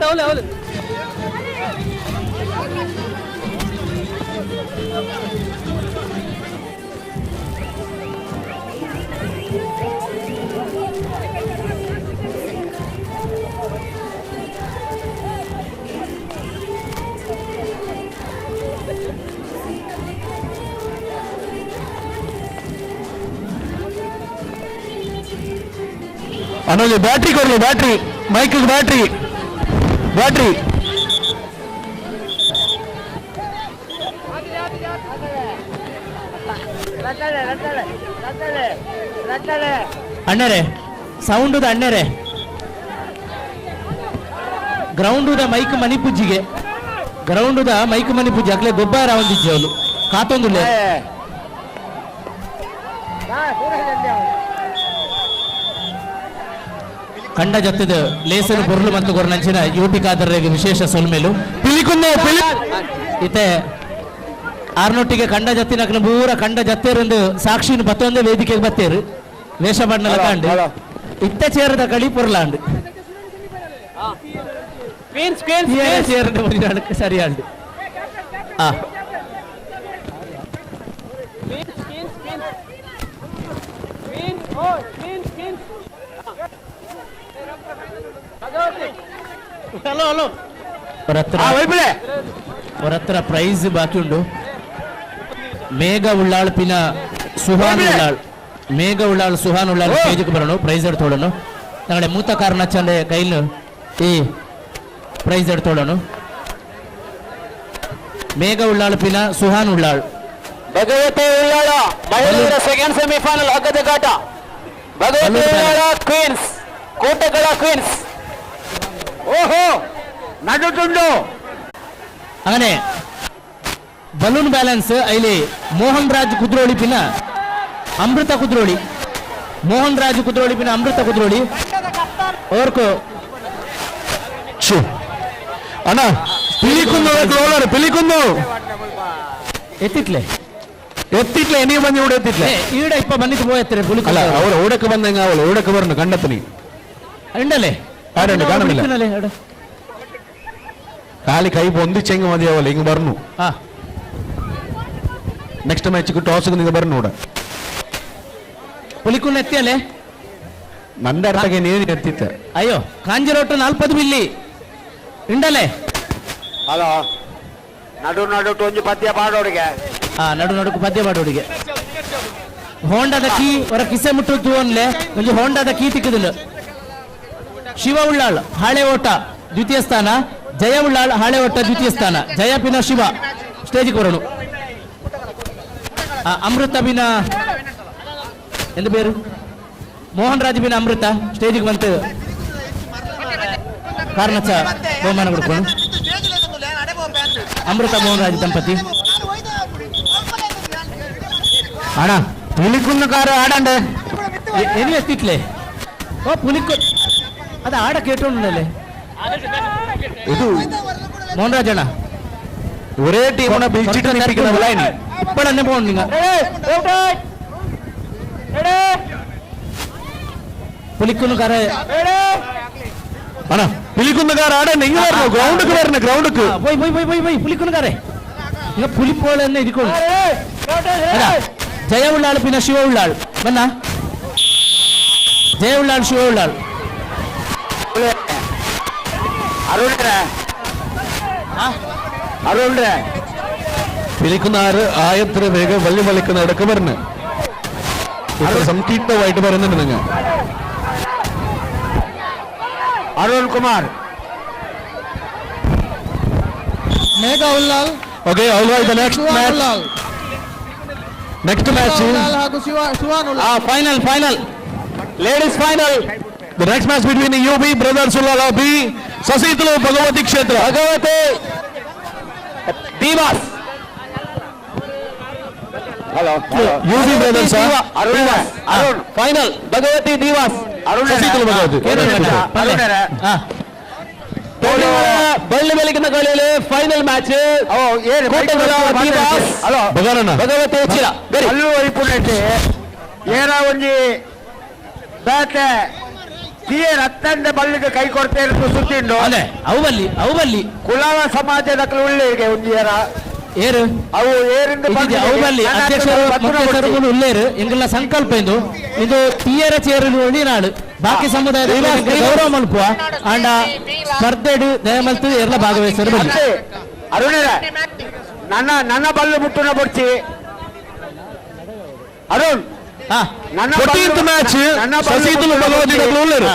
ಅವಳೆ ಅವಳೆ ಅನ್ನೋದು ಬ್ಯಾಟ್ರಿ ಕೊಡ್ಲಿ, ಬ್ಯಾಟ್ರಿ ಮೈಕ್ ಬ್ಯಾಟ್ರಿ ಬ್ಯಾಟ್ರಿ. ಅಣ್ಣರೇ ಸೌಂಡುದ ಅಣ್ಣರೇ ಗ್ರೌಂಡುದ ಮೈಕ್ ಮಣಿಪೂಜಿಗೆ ಗ್ರೌಂಡುದ ಮೈಕ್ ಮಣಿಪೂಜೆ ಅಕ್ಲೆ ಗೊಬ್ಬರ ಒಂದಿಜ್ಜವಲು ಕಾತೊಂದುಲ್ಲೆ. ಕಂಡ ಜತ್ತದ ಲೇಸರು ಬೊರ್ಲು ಮತ್ತು ಗೊರ್ನಂಚಿನ ಯೂಟಿ ಕಾದರ್ರೆಗೆ ವಿಶೇಷ ಸೊಲ್ಮೇಲು ಇತ್ತೆ ಆರ್ನೊಟ್ಟಿಗೆ ಕಂಡ ಜತ್ತಿನ ಪೂರ ಕಂಡ ಜತ್ತೇರೊಂದು ಸಾಕ್ಷಿನ ಬತ್ತೊಂದೇ ವೇದಿಕೆಗೆ ಬತ್ತೇರು ವೇಷ ಬಣ್ಣಲ ಕಾಂಡು ಇತ್ತ ಚೇರದ ಕಳಿ ಪೊರ್ಲಾಂಡು ಚೇರದ ಸರಿಯಾಂಡು. ಆ ಹಲೋ ಹಲೋ ಅವರತ್ರ ಪ್ರೈಸ್ ಬಾಕಿ ಉಂಟು. ಮೇಘ ಉಳ್ಳಾಳ್ ಪಿನ ಸುಹಾನ್ ಉಳ್ಳಾಳ್, ಮೇಘ ಉಳ್ಳಾಳ್ ಸುಹಾನ್ ಉಳ್ಳಾಳ್ ಸ್ಟೇಜ್ಗೆ ಬರೋಣ ಪ್ರೈಸ್ ಎಡ್ತೋಳನು. ನಾಳೆ ಮೂತ ಕಾರ್ನಚ್ಚಂಡೆ ಕೈಲ್ ಈ ಪ್ರೈಸ್ ಎಡ್ತೋಳನು. ಮೇಘ ಉಳ್ಳಾಳ್ ಪಿನ ಸುಹಾನ್ ಉಳ್ಳಾಳ್. ಭಗವತಿ ಉಳ್ಳಾಳ ಮಹಿಳೆಯರ ಸೆಕೆಂಡ್ ಸೆಮಿಫೈನಲ್ ಹಗ್ಗದ ಕಾಟ. Bhagavathi Ullal queens, Kootakala queens. ಓಹೋ ನಡುಟುಂಡು. അങ്ങനെ ബലൂൺ ബാലൻസ് അതില് മോഹൻ രാജ് കുദ്രോളി പിന്നെ അമൃത കുദ്രോളി, മോഹൻ രാജ് കുദ്രോളി പിന്നെ അമൃത കുദ്രോളി ഓർക്ക് അണ്ണാ പിലിക്കുന്നു പിലിക്കുന്നു എത്തിട്ടില്ലേ? എത്തിട്ടില്ല, ഇനിയും വന്ന് ഇവിടെ എത്തിട്ടില്ല. ഈടെ ഇപ്പൊ വന്നിട്ട് പോയത്രേ അല്ല, അവർ ഓടക്ക് വന്നെങ്കിൽ അവൾ ഓടക്ക് പറഞ്ഞു കണ്ടെത്തനി ഉണ്ടല്ലേ? ആരുണ്ട് കാണുന്നില്ല. കാലി കൈ പൊന്തിച്ചെങ്കിൽ മതിയാവല്ലോ, ഇങ്ങ് പറഞ്ഞു. നെക്സ്റ്റ് മാച്ച് ടോസ് നിങ്ങൾ പറഞ്ഞു ഇവിടെ. പുലിക്കുന്ന് എത്തിയല്ലേ? നന്റെ അടുത്തൊക്കെ നീ എത്തിത്ത. അയ്യോ, കാഞ്ചിരോട്ട് 40 മില്ലി ഉണ്ടല്ലേ? ഹലോ, ನಡು ನಡುಟು ಒಂಜಿ ಪದ್ಯ ಪಾಡೋಡಿಗೆ. ಆ ನಡು ನಡುಕು ಪದ್ಯ ಪಾಡೋಡಿಗೆ. ಹೋಂಡಾದ ಕೀ ಹೊರ ಕಿಸೆ ಮುಟ್ಟು ತೂವನ್ಲೆ ಒಂಜಿ ಹೋಂಡಾದ ಕೀ ತಿಕ್ಕುದಿಲ್ಲ. ಶಿವ ಉಳ್ಳಾಳ್ ಹಾಳೆ ಓಟ ದ್ವಿತೀಯ ಸ್ಥಾನ, ಜಯ ಉಳ್ಳಾಳ್ ಹಾಳೆ ಓಟ ದ್ವಿತೀಯ ಸ್ಥಾನ. ಜಯ ಪಿನ ಶಿವ ಸ್ಟೇಜಿಗೆ ಬರೋಣ. ಅಮೃತ ಬಿನ ಎಂದು പേರು ಮೋಹನ್ ರಾಜ್ ಬಿನ ಅಮೃತ ಸ್ಟೇಜಿಗೆ ಬಂತು ಕಾರಣಚ ಬಹುಮಾನ ಕೊಡ್ಕೊಂಡು ಅಮೃತ ಮೋಹನ್ ರಾಜ್ ದಂಪತಿ. ಅಣ್ಣ ಪುಲಿಕುನ್ನಕಾರ ಆಡಂಡೆ ಏನು ಎತ್ತಿಟ್ಲೆ? ಓ ಪುಲಿಕು ಅದು ಆಡ ಕೇಟೋಂಡല്ലേ ಇದು ಮೋಹನ್ ರಾಜ್ ಅಣ್ಣ. ഒരേ ടീമാണ് ബിൽച്ചിട്ട് നിൽപ്പിക്കുന്ന ലൈൻ. ഇപ്പോഴന്നെ പോകണം നിങ്ങൾ. പുലിക്കുന്നുകാര അണ്ണാ പുലിക്കുന്നുകാർ ആടെ നിങ്ങൾ വരണോ? ഗ്രൗണ്ടുക്ക് വരണേ, ഗ്രൗണ്ടുക്ക് പോയി പോയി പോയി പോയി പോയി പുലിക്കുന്നുകാരെ നിങ്ങൾ പുലി പോലെ തന്നെ ഇരിക്കണം. ജയ ഉള്ളാൾ പിന്നെ ശിവ ഉള്ളാൾ വന്നാ. ജയ ഉള്ളാൾ ശിവ ഉള്ളാൾ. അരുൺരേ പിലിക്കുന്നാറ് ആയത്ര വേഗം വള്ളി വലിക്കുന്ന ഇടക്ക് പറഞ്ഞു ഇത്ര സംക്ഷിപ്തമായിട്ട് പറയുന്നുണ്ട് നിങ്ങൾ. Arun Kumar Megha Ullal. Okay, all right, the next match. Next match ಹಾಗೂ Shiva Shivan Ullal. Final final ladies final. The next match between the UB Brothers Ullala B Sasitulu Bhagavati Kshetra. Bhagavati Divas. Hello UB Brothers Arun Arun final Bhagavati Divas Arun Sasitulu Bhagavati. ബള്ളി വലിക്കുന്ന കളിയില് final match hello Bhagavathi Uchila ಅಲ್ಲು ಒಯ್ಪುನೆಟ್ ಏನ ಒಂಜಿ ಬೇಟೆ ತೀಯರ್ ಅತ್ತಂದ ಬಲ್ಲಿಗೆ ಕೈ ಕೊಡ್ತೇ ಸುದ್ದಿಂಡು ಅದೇ ಅವು ಬಲ್ಲಿ ಅವು ಬಲ್ಲಿ ಕುಲಾವ ಸಮಾಜದ ಉಳ್ಳೇರಿಗೆ ಒಂಜಿ ಏರ ಏರು ಅವು ಏರಿಂದ ಅವು ಬಲ್ಲಿ ಅಧ್ಯಕ್ಷರು ಮುಖ್ಯಸ್ಥರು ಉಳ್ಳೇರು ಎಂಗೆಲ್ಲ ಸಂಕಲ್ಪ ಎಂದು ಇದು ತೀಯರ ಚೇರಲು ನಾಡು ಬಾಕಿ ಸಮುದಾಯದ ಗೌರವ ಮಲ್ಪುವ ಆಂಡ ಸ್ಪರ್ಧೆಡು ದಯಮಲ್ತು ಎಲ್ಲ ಭಾಗವಹಿಸರು ಬಲ್ಲಿ. ಅರುಣರ ನನ್ನ ನನ್ನ ಬಲ್ಲು ಮುಟ್ಟುನ ಬೊಡ್ಚಿ ಅರುಣ್. ನನ್ನ 14th match Sasitulu Bhagavati ಉಳ್ಳೇರು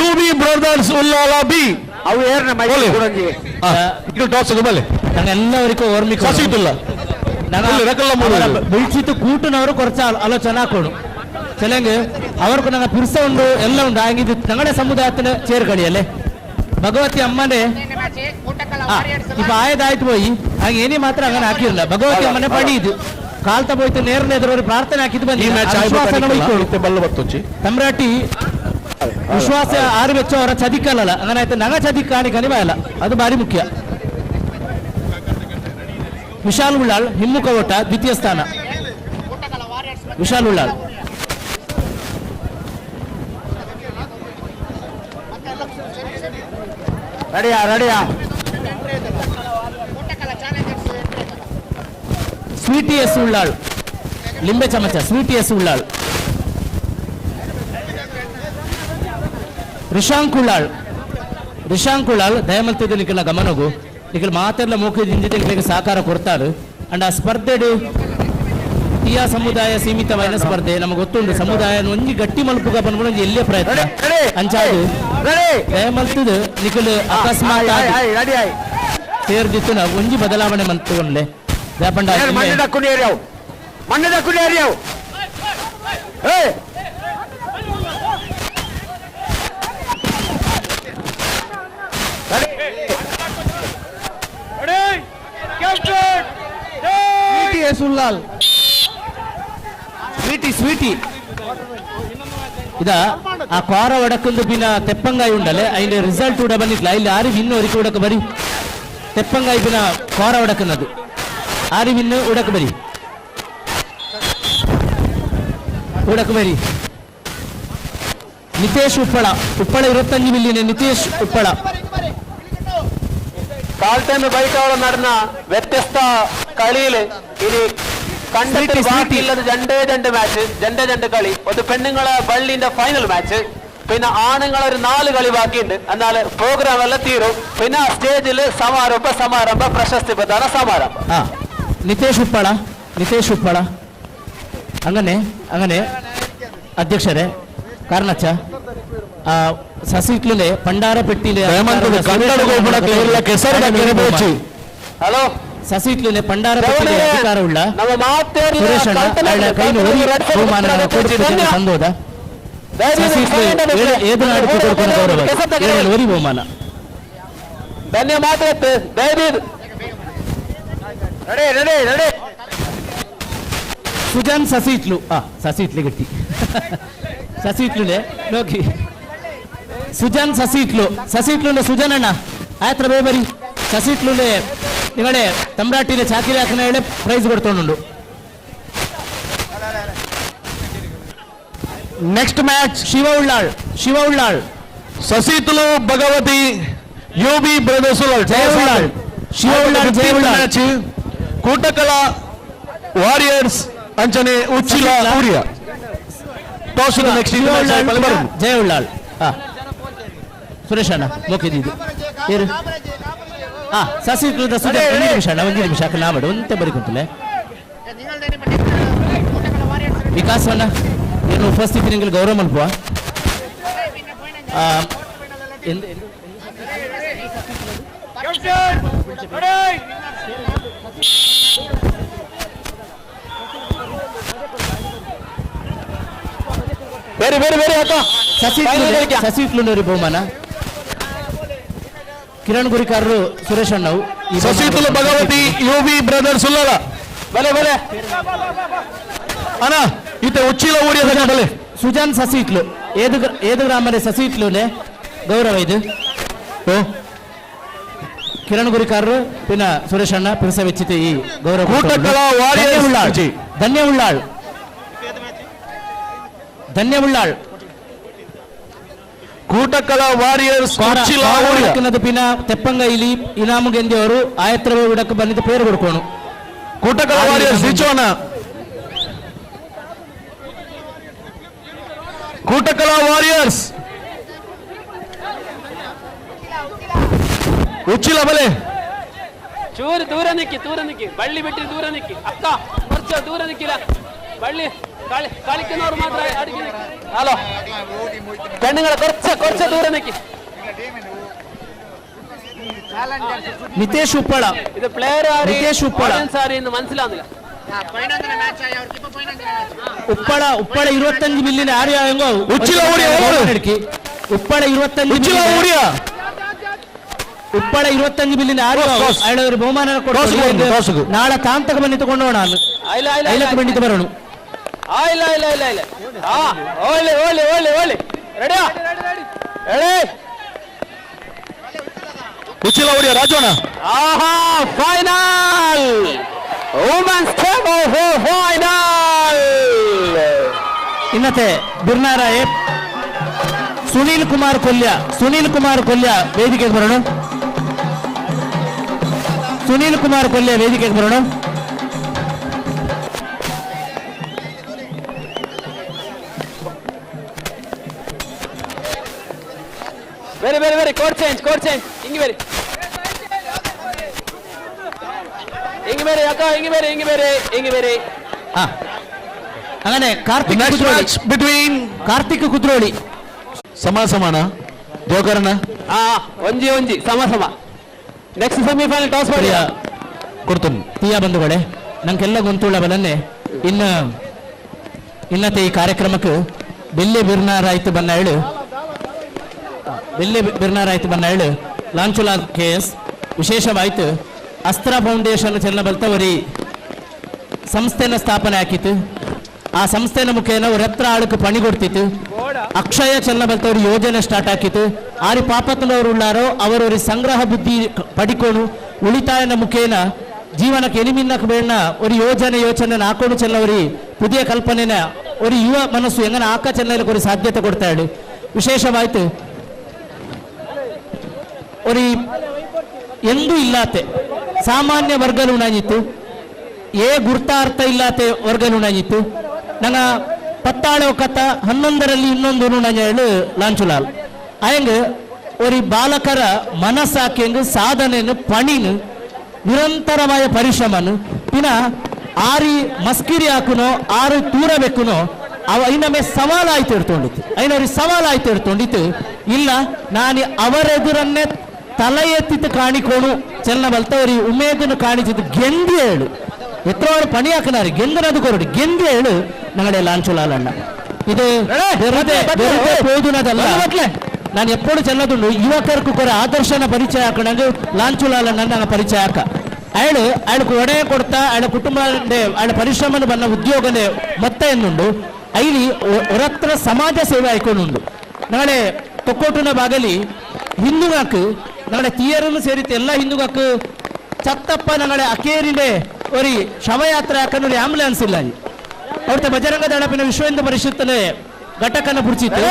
UB brothers Ullal B. ಅವು ಏರ್ನ ಮೈಸೂರು ಕುಡಂಜಿ ಟಾಸ್ ಬಲ್ಲೆ ഞങ്ങൾ ഓർമ്മിക്കും സസീതുള്ള വിളിച്ചിട്ട് കൂട്ടുന്നവർ കുറച്ച് ആലോചന ആക്കണം. ചിലങ്ക് അവർക്ക് ഞങ്ങൾ പിർസ ഉണ്ട് എല്ലാം ഉണ്ട്. ആയെങ്കിൽ ഇത് ഞങ്ങളുടെ സമുദായത്തിന് ചേർക്കളിയല്ലേ ഭഗവതി അമ്മന്റെ ഇപ്പൊ ആയതായിട്ട് പോയി അങ്ങ് ഇനി മാത്രം അങ്ങനെ ആക്കിയില്ല. ഭഗവതി അമ്മനെ പണി ഇത് കാലത്തെ പോയിട്ട് നേരിനെതിരെ ഒരു പ്രാർത്ഥന ആക്കിയത് തമ്പ്രാട്ടി വിശ്വാസ ആര് വെച്ചോ അവരെ ചതിക്കല്ല. അങ്ങനെ ആയിട്ട് ഞങ്ങൾ ചതിക്കാണിക്കാനും വേല അത് ഭാരി മുഖ്യ. ವಿಶಾಲ್ ಉಳ್ಳಾಳ್ ಹಿಮ್ಮುಖ ಓಟ ದ್ವಿತೀಯ ಸ್ಥಾನ. ವಿಶಾಲ್ ಉಳ್ಳಾಳ್ ರೆಡಿಯಾ ರೆಡಿಯಾ ಸ್ವೀಟಿ ಎಸ್ ಉಳ್ಳಾಳ್ ಲಿಂಬೆ ಚಮಚ ಸ್ವೀಟಿ ಎಸ್ ಉಳ್ಳಾಳ್ ರಿಶಾಂಕ್ ಉಳ್ಳಾಳ್ ರಿಶಾಂಕ್ ಉಳ್ಳಾಳ್ ದಯಮಲ್ತಿದ್ದು ನಿಖಿಲ ಗಮನಗು ನಿಖಿಲ್ ಮಾತೆಲ್ಲ ಮೋಕೆ ಜಿಂಜಿತೆಂಗ್ಲಿಗೆ ಸಹಕಾರ ಕೊಡ್ತಾರೆ. ಅಂಡ್ ಆ ಸ್ಪರ್ಧೆಡು ಟಿಯಾ ಸಮುದಾಯ ಸೀಮಿತವಾದ ಸ್ಪರ್ಧೆ ನಮಗೆ ಗೊತ್ತುಂಟು. ಸಮುದಾಯ ಒಂಜಿ ಗಟ್ಟಿ ಮಲ್ಪುಗ ಬಂದ್ಬಿಡು ಒಂಜಿ ಎಲ್ಲೇ ಪ್ರಯತ್ನ ಅಂಚಾದು ದಯಮಲ್ತಿದ್ದು ನಿಖಿಲ್ ಅಕಸ್ಮಾತ್ ಸೇರ್ದಿತ್ತು ನಾವು ಒಂಜಿ ಬದಲಾವಣೆ ಮಂತ್ಕೊಂಡ್ಲೆ ದಯಪಂಡ ಮಣ್ಣದ ಕುಡಿಯವು Ullal Sweety Sweety ಇದ ಆ ಕ್ವಾರ ಒಡಕಂದು ಪಿನ ತೆಪ್ಪಂಗಾಯಿ ಉಂಡಲೆ ಐನ ರಿಸಲ್ಟ್ ಕೂಡ ಬಂದಿట్ల ಇಲ್ಲಿ ಆರಿ ವಿನ್ ಒರಿಕೆ ಉಡಕ ಬರಿ ತೆಪ್ಪಂಗಾಯಿ ಪಿನ ಕ್ವಾರ ಒಡಕನದು ಆರಿ ವಿನ್ ಉಡಕ ಬರಿ ಉಡಕ ಬರಿ ನಿತೇಶ್ ಉಪ್ಪಳ ಉಪ್ಪಳ 25 ಮಿಲಿಯನ್ ನಿತೇಶ್ ಉಪ್ಪಳ കാൽത്തൈമ ബൈക്കോളം നടന്ന വ്യത്യസ്ത കളിയിൽ ഇനി കണ്ടത്തിൽ ബാക്കിയുള്ളത് രണ്ടേ രണ്ട് മാച്ച്, രണ്ടേ രണ്ട് കളി. ഒന്ന് പെണ്ണുങ്ങളെ വള്ളിന്റെ ഫൈനൽ മാച്ച്, പിന്നെ ആണുങ്ങളെ ഒരു 4 കളി ബാക്കിയുണ്ട്. എന്നാൽ പ്രോഗ്രാം എല്ലാം തീരും. പിന്നെ സ്റ്റേജിൽ സമാരംഭ സമാരംഭ പ്രശസ്തി പ്രദാന സമാരംഭം. നിതേഷ് ഉപ്പള, നിതേഷ് ഉപ്പള. അങ്ങനെ അങ്ങനെ അധ്യക്ഷരെ കാരണച്ച സസീറ്റിലെ പണ്ടാരപ്പെട്ടിയിലെ ഹലോ സസീറ്റിലെ പണ്ടാരപ്പെട്ടിയിലെ അധികാരമുള്ള സുരേഷ് അണ്ണ കയ്യിൽ ഒരു ബഹുമാന സന്തോഷ ഏത് നാട് കൊടുക്കുന്ന ഗൗരവ ഒരു ബഹുമാന ധന്യ മാത്രത്ത് സുജാൻ സസീറ്റ്ലു. ആ സസീറ്റ്ലു കിട്ടി. സസീറ്റ്ലുലെ നോക്കി സുജാൻ സസീറ്റ്ലു, സസീറ്റ്ലുന്റെ സുജാൻ അണ്ണ ആയത്ര ബേബരി സസീറ്റ്ലുന്റെ നിങ്ങളെ തമ്പ്രാട്ടിയിലെ ചാക്കിലാക്കുന്ന price കൊടുത്തോണ്ടുണ്ട്. Next match Shiva Ullal, Shiva Ullal, Sasithulu Bhagavathi U B brothers Jaya Ullal, Shiva Ullal, Jaya Ullal. Match Koottakkala warriors Anchane Uchila Uriya toss next Jaya Ullal. ആ സുരേഷ് അണ്ണ നോക്കിയത് ಆ ಸಸಿಕೃತ ಸುಜಾನ್ ಒಂದು ನಿಮಿಷ ಅಣ್ಣ, ಒಂದು ನಿಮಿಷ ಅಕ್ಕ ನಾಮಡು ಒಂತೆ ಬರಿಕೊಂತಲೆ ವಿಕಾಸ್ ಅಣ್ಣ ಏನು ಉಪಸ್ಥಿತಿ ನಿಮಗೆ ಗೌರವ ಮಲ್ಪುವ. ಬೇರೆ ಬೇರೆ ಬೇರೆ ಅಕ್ಕ ಸಸಿಟ್ಲು ഒരു ಬಹುಮಾನ ಕಿರಣ್ ಗುರಿಕಾರರು ಸುರೇಶ್ ಅಣ್ಣವು ಸಸಿತುಲು ಭಗವತಿ ಯುಬಿ ಬ್ರದರ್ಸ್ ಉಳ್ಳಾಲ ಬಲೆ ಬಲೆ ಅಣ್ಣ ಈತ ಉಚ್ಚಿಲ ಊರಿಯ ಬಲೆ ಸುಜಾನ್ ಸಸಿಟ್ಲು ಏದು ಏದು ಗ್ರಾಮದ ಸಸಿಟ್ಲುನೆ ಗೌರವ ಇದು. ಕಿರಣ್ ಗುರಿಕಾರರು ಪಿನ ಸುರೇಶ್ ಅಣ್ಣ ಪಿರಸ ವೆಚ್ಚಿತ ಈ ಗೌರವ ಕೂಟಕ್ಕಳ ವಾರಿಯರ್ಸ್ ಉಳ್ಳಾಳ್, ಧನ್ಯ ಉಳ್ಳಾಳ್, ಧನ್ಯ ಉಳ್ಳಾಳ್. ಕೂಟಕ್ಕಳ ವಾರಿಯರ್ಸ್ ಪಿನ ತೆಪ್ಪಂಗೈಲಿ ಇನಾಮುಗೆಂದಿಯವರು ಆಯತ್ರ ಉಡಕ್ಕೆ ಬಂದಿದ್ದ ಪೇರು ಕೊಡ್ಕೋಣ. ಕೂಟಕ್ಕಳ ವಾರಿಯರ್ಸ್ ನಿಚೋಣ. ಕೂಟಕ್ಕಳ ವಾರಿಯರ್ಸ್ ಉಚ್ಚಿಲ ಬಲೆ ಚೂರು ದೂರ ನಿಕ್ಕಿ, ದೂರ ನಿಕ್ಕಿ, ಬಳ್ಳಿ ಬಿಟ್ಟು ದೂರ ನಿಕ್ಕಿ ಅಕ್ಕ, കുറച്ച് ದೂರ ನಿಕ್ಕಿಲ್ಲ ಬಳ್ಳಿ കളിക്കുന്നവർ ಮಾತ್ರ അടിക്കുന്നു. ഹലോ പെണ്ണുങ്ങളെ കുറച്ച് കുറച്ച് ദൂരെ നിൽക്കി. നിതേഷ് ഉപ്പള, ഇത് പ്ലെയർ നിതേഷ് ഉപ്പള സാരി എന്ന് മനസ്സിലാവുന്നില്ല. ഉപ്പള ഉപ്പള 25 മില്യൺ ആരെയായെങ്കോ ഉപ്പള 25 ഉപ്പള 25 മില്യൺ ആരെയോ അയാളെ ഒരു ബഹുമാന കൊടുത്തു. നാളെ താന്തക ಬಂದಿತ್ತು ಕೊಂಡೋಣ ಐಲಕ್ಕೆ ಬಂದಿತ್ತು ಬರೋಣ. ಇಲ್ಲ ಇಲ್ಲ ಇಲ್ಲ ಇಲ್ಲ ಆ ಓಲಿ ಓಲಿ ಓಲಿ ಓಲಿ ರೆಡಿಯಾ ರೆಡಿ ಉಚ್ಚಿಲ ಊರಿಯ ರಾಜೋಣ. ಆಹಾ final women's tug of final. ಇನ್ನತೆ ಬಿರ್ನಾರಾಯ Sunil Kumar Kolya, Sunil Kumar Kolya ವೇದಿಕೆಗೆ ಬರೋಣ. ಸುನೀಲ್ ಕುಮಾರ್ ಕೊಲ್ಯ ವೇದಿಕೆಗೆ ಬರೋಣ. Very very very court change, court change. ಹಿಂಗೆ ಬೇರೆ ಹಿಂಗೆ ಬೇರೆ ಅಕ್ಕ, ಹಿಂಗೆ ಬೇರೆ ಹಿಂಗೆ ಬೇರೆ ಹಿಂಗೆ ಬೇರೆ. അങ്ങനെ കാർത്തിക് ಬಿಟ್ವೀನ್ ಕಾರ್ತಿಕ್ ಕುದ್ರೋಳಿ ಸಮ ಸಮಾನ ಜೋಕರಣ ಒಂಜಿ ಒಂಜಿ ಸಮ ಸಮ. ನೆಕ್ಸ್ಟ್ ಸೆಮಿಫೈನಲ್ ಟಾಸ್ ಮಾಡಿ ಕೊಡ್ತೀನಿ. ತೀಯ ಬಂಧುಗಳೇ, ನಂಗೆಲ್ಲ ಗೊಂತುಳ್ಳ ಬಲನ್ನೇ ಇನ್ನು ಇನ್ನತೆ ಈ ಕಾರ್ಯಕ್ರಮಕ್ಕೆ ಬೆಲ್ಲೆ ಬಿರ್ನಾರಾಯ್ತು ಬನ್ನ ಹೇಳು, ಬೆಲ್ಲೆ ಬಿರ್ನಾರಾಯ್ತು ಬನ್ನ ಹೇಳು ಲಾಂಚುಲಾ ಕೆ ಎಸ್ ವಿಶೇಷವಾಯ್ತು. ಅಸ್ತ್ರ ಫೌಂಡೇಶನ್ ಚೆನ್ನಬಲ್ತ ಒರಿ ಸಂಸ್ಥೆನ ಸ್ಥಾಪನೆ ಹಾಕಿತ್ತು. ಆ ಸಂಸ್ಥೆನ ಮುಖೇನ ಒರತ್ರ ಆಳಕ್ಕೆ ಪಣಿ ಕೊಡ್ತಿತ್ತು. ಅಕ್ಷಯ ಚೆನ್ನಬಲ್ತ ஒரு ಯೋಜನೆ ಸ್ಟಾರ್ಟ್ ಹಾಕಿತ್ತು. ಆರಿ ಪಾಪತ್ನವರು ಉಳ್ಳಾರೋ ಅವರೊರಿ ಸಂಗ್ರಹ ಬುದ್ಧಿ ಪಡಿಕೋಣು ಉಳಿತಾಯನ ಮುಖೇನ ಜೀವನಕ್ಕೆ ಎಲಿಮಿನ್ನಕ್ಕೆ ಬೇಡ ஒரு ಯೋಜನೆ ಯೋಚನೆ ಹಾಕೊಂಡು ಚೆಲ್ಲವರಿ ಪುದಿಯ ಕಲ್ಪನೆನ ஒரு ಯುವ ಮನಸ್ಸು ಹೆಂಗನ ಆಕ ಚೆನ್ನೈಲಕ್ಕೆ ஒரு ಸಾಧ್ಯತೆ ಕೊಡ್ತಾಳೆ. ವಿಶೇಷವಾಯ್ತು ഒരു ಎಂದೂ ಇಲ್ಲಾತೆ ಸಾಮಾನ್ಯ ವರ್ಗಲು ಏ ಗುರ್ತಾರ್ಥ ಇಲ್ಲಾತೆ ವರ್ಗಲು ನನ್ನ ಪತ್ತಾಳೆ ಒಕ್ಕತ್ತ 11ರಲ್ಲಿ ಇನ್ನೊಂದು ಹೇಳು ಲಾಂಚುಲಾಲ್ ಅಯಂಗ್ ഒരു ಬಾಲಕರ ಮನಸ್ಸಾಕೆಂಗ್ ಸಾಧನೆನು ಪಣಿನು ನಿರಂತರವಾಯ ಪರಿಶ್ರಮನು ಪಿನ ಆರಿ ಮಸ್ಕಿರಿ ಹಾಕುನೋ ಆರು ತೂರ ಬೆಕ್ಕುನೋ ಅವ ಇನ್ನೊಮ್ಮೆ ಸವಾಲಾಯ್ತು ಇಡ್ಕೊಂಡಿತ್ತು ಐನವ್ರಿಗೆ ಸವಾಲಾಯ್ತು ಇಡ್ಕೊಂಡಿತ್ತು. ಇಲ್ಲ ನಾನು ಅವರೆದುರನ್ನೇ ತಲೆ ಎತ್ತಿತ್ತು ಕಾಣಿಕೋಣು ಚೆನ್ನ ಬಲ್ತವರಿ ಉಮೇದನ್ನು ಕಾಣಿಸಿದ್ದು ಗೆಂದಿ ಹೇಳು ಎತ್ತರವರು ಪಣಿ ಹಾಕನಾರಿ ಗೆಂದನದು ಕೊರಡು ಗೆಂದಿ ಹೇಳು ನಗಡೆ ಲಾಂಚುಲಾಲಣ್ಣ ಇದು ಪೋದುನದಲ್ಲ. ನಾನು ಎಪ್ಪಡು ಚೆಲ್ಲದುಂಡು ಯುವಕರ್ಕು ಕೊರ ಆದರ್ಶನ ಪರಿಚಯ ಹಾಕಣಂಗೆ ಲಾಂಚುಲಾಲಣ್ಣ ನಂಗೆ ಪರಿಚಯ ಹಾಕ ಅಯಳು ಅಯಳకు ಒಡೆಯ ಕೊಡ್ತಾ ಅಯಳ ಕುಟುಂಬ ಅಯಳ ಪರಿಶ್ರಮನ ಬನ್ನ ಉದ್ಯೋಗನೇ ಮತ್ತೆ ಎನ್ನುಂಡು ಐಲಿ ಹೊರತ್ರ ಸಮಾಜ ಸೇವೆ ಆಯ್ಕೊಂಡುಂಡು. ನಾಳೆ ತೊಕ್ಕೋಟುನ ಬಾಗಲಿ ಹಿಂದೂಗಾಕ್ ನಾಳೆ ತೀಯರನ್ನು ಸೇರಿತ್ತು ಎಲ್ಲ ಹಿಂದೂಗಾಕ್ ಚತ್ತಪ್ಪ ನಾಳೆ ಅಕೇರಿನೇ ಒರಿ ಶವಯಾತ್ರೆ ಹಾಕನ್ನು ಆಂಬುಲೆನ್ಸ್ ಇಲ್ಲ ಅವ್ರத்த ಬಜರಂಗ ದಳಪಿನ ವಿಶ್ವ ಹಿಂದೂ ಪರಿಷತ್ತನೇ ಘಟಕನ ಪುಡಿಸಿತ್ತು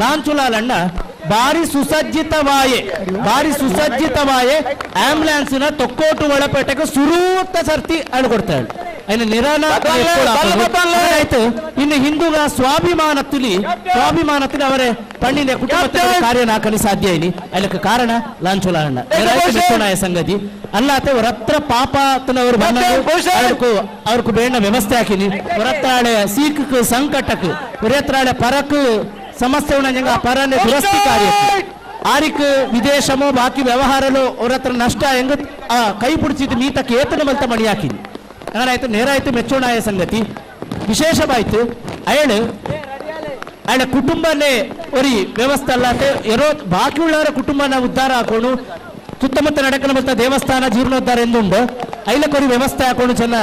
ಲಾಂಚುಲಾಲಣ್ಣ ಭಾರಿ ಸುಸಜ್ಜಿತವಾಯೆ ಭಾರಿ ಸುಸಜ್ಜಿತವಾಯೆ ಆಂಬುಲೆನ್ಸ್ನ ತೊಕ್ಕೋಟು ಒಳಪೇಟೆಗೆ ಸುರೂತ ಸರ್ತಿ ಅಳ್ಕೊಡ್ತಾಳೆ ಅಯ್ಯ ನಿರಾನ ಆಯ್ತು. ಇನ್ನು ಹಿಂದೂಗಳ ಸ್ವಾಭಿಮಾನದಲ್ಲಿ ಸ್ವಾಭಿಮಾನത്തിൽ ಅವರೇ ಪಣ್ಣಿನ ಕುಟುಂಬದ ಕಾರ್ಯನ ಹಾಕಲು ಸಾಧ್ಯ ಇನಿ ಅದಕ್ಕೆ ಕಾರಣ ಲಾಂಚುಲಾಲಣ್ಣ ಸಂಗತಿ ಅಲ್ಲಾತೆ ಹೊರತ್ರ ಪಾಪತನವರು ಅವ್ರಕ್ಕೂ ಬೇಡ ವ್ಯವಸ್ಥೆ ಹಾಕಿನಿ ಹೊರತ್ರಾಳೆ ಸೀಕ್ ಸಂಕಟಕ್ಕೆ ಹೊರತ್ರಾಳೆ ಪರಕ್ ಸಮಸ್ಯೆ ಪರನೆ ದುರಸ್ತಿ ಕಾರ್ಯ ಆರಿಕ್ ವಿದೇಶಮೋ ಬಾಕಿ ವ್ಯವಹಾರಲು ಅವ್ರ ನಷ್ಟ ಹೆಂಗ ಕೈ ಪುಡಿಸಿದ್ದು ಮೀತಕ್ಕೆ ಏತನ ಮಲ್ತ ಮಣಿ ಹಾಕಿನಿ ಆಯ್ತು ನೇರ ಆಯ್ತು ಮೆಚ್ಚೋಣಾಯ ಸಂಗತಿ ವಿಶೇಷವಾಯ್ತು. ಅಯಳು ಅಯಳ ಕುಟುಂಬನೇ ಒರಿ ವ್ಯವಸ್ಥೆ ಅಲ್ಲಾತೆ ಎರೋ ಬಾಕಿ ಉಳ್ಳವರ ಕುಟುಂಬನ ಉದ್ಧಾರ ಹಾಕೋಣ ಸುತ್ತಮುತ್ತ ನಡಕನ ಮತ್ತ ದೇವಸ್ಥಾನ ಜೀರ್ಣೋದ್ಧಾರ ಎಂದುಂಡು ಐಲಕ್ಕೊರಿ ವ್ಯವಸ್ಥೆ ಹಾಕೊಂಡು ಚೆನ್ನ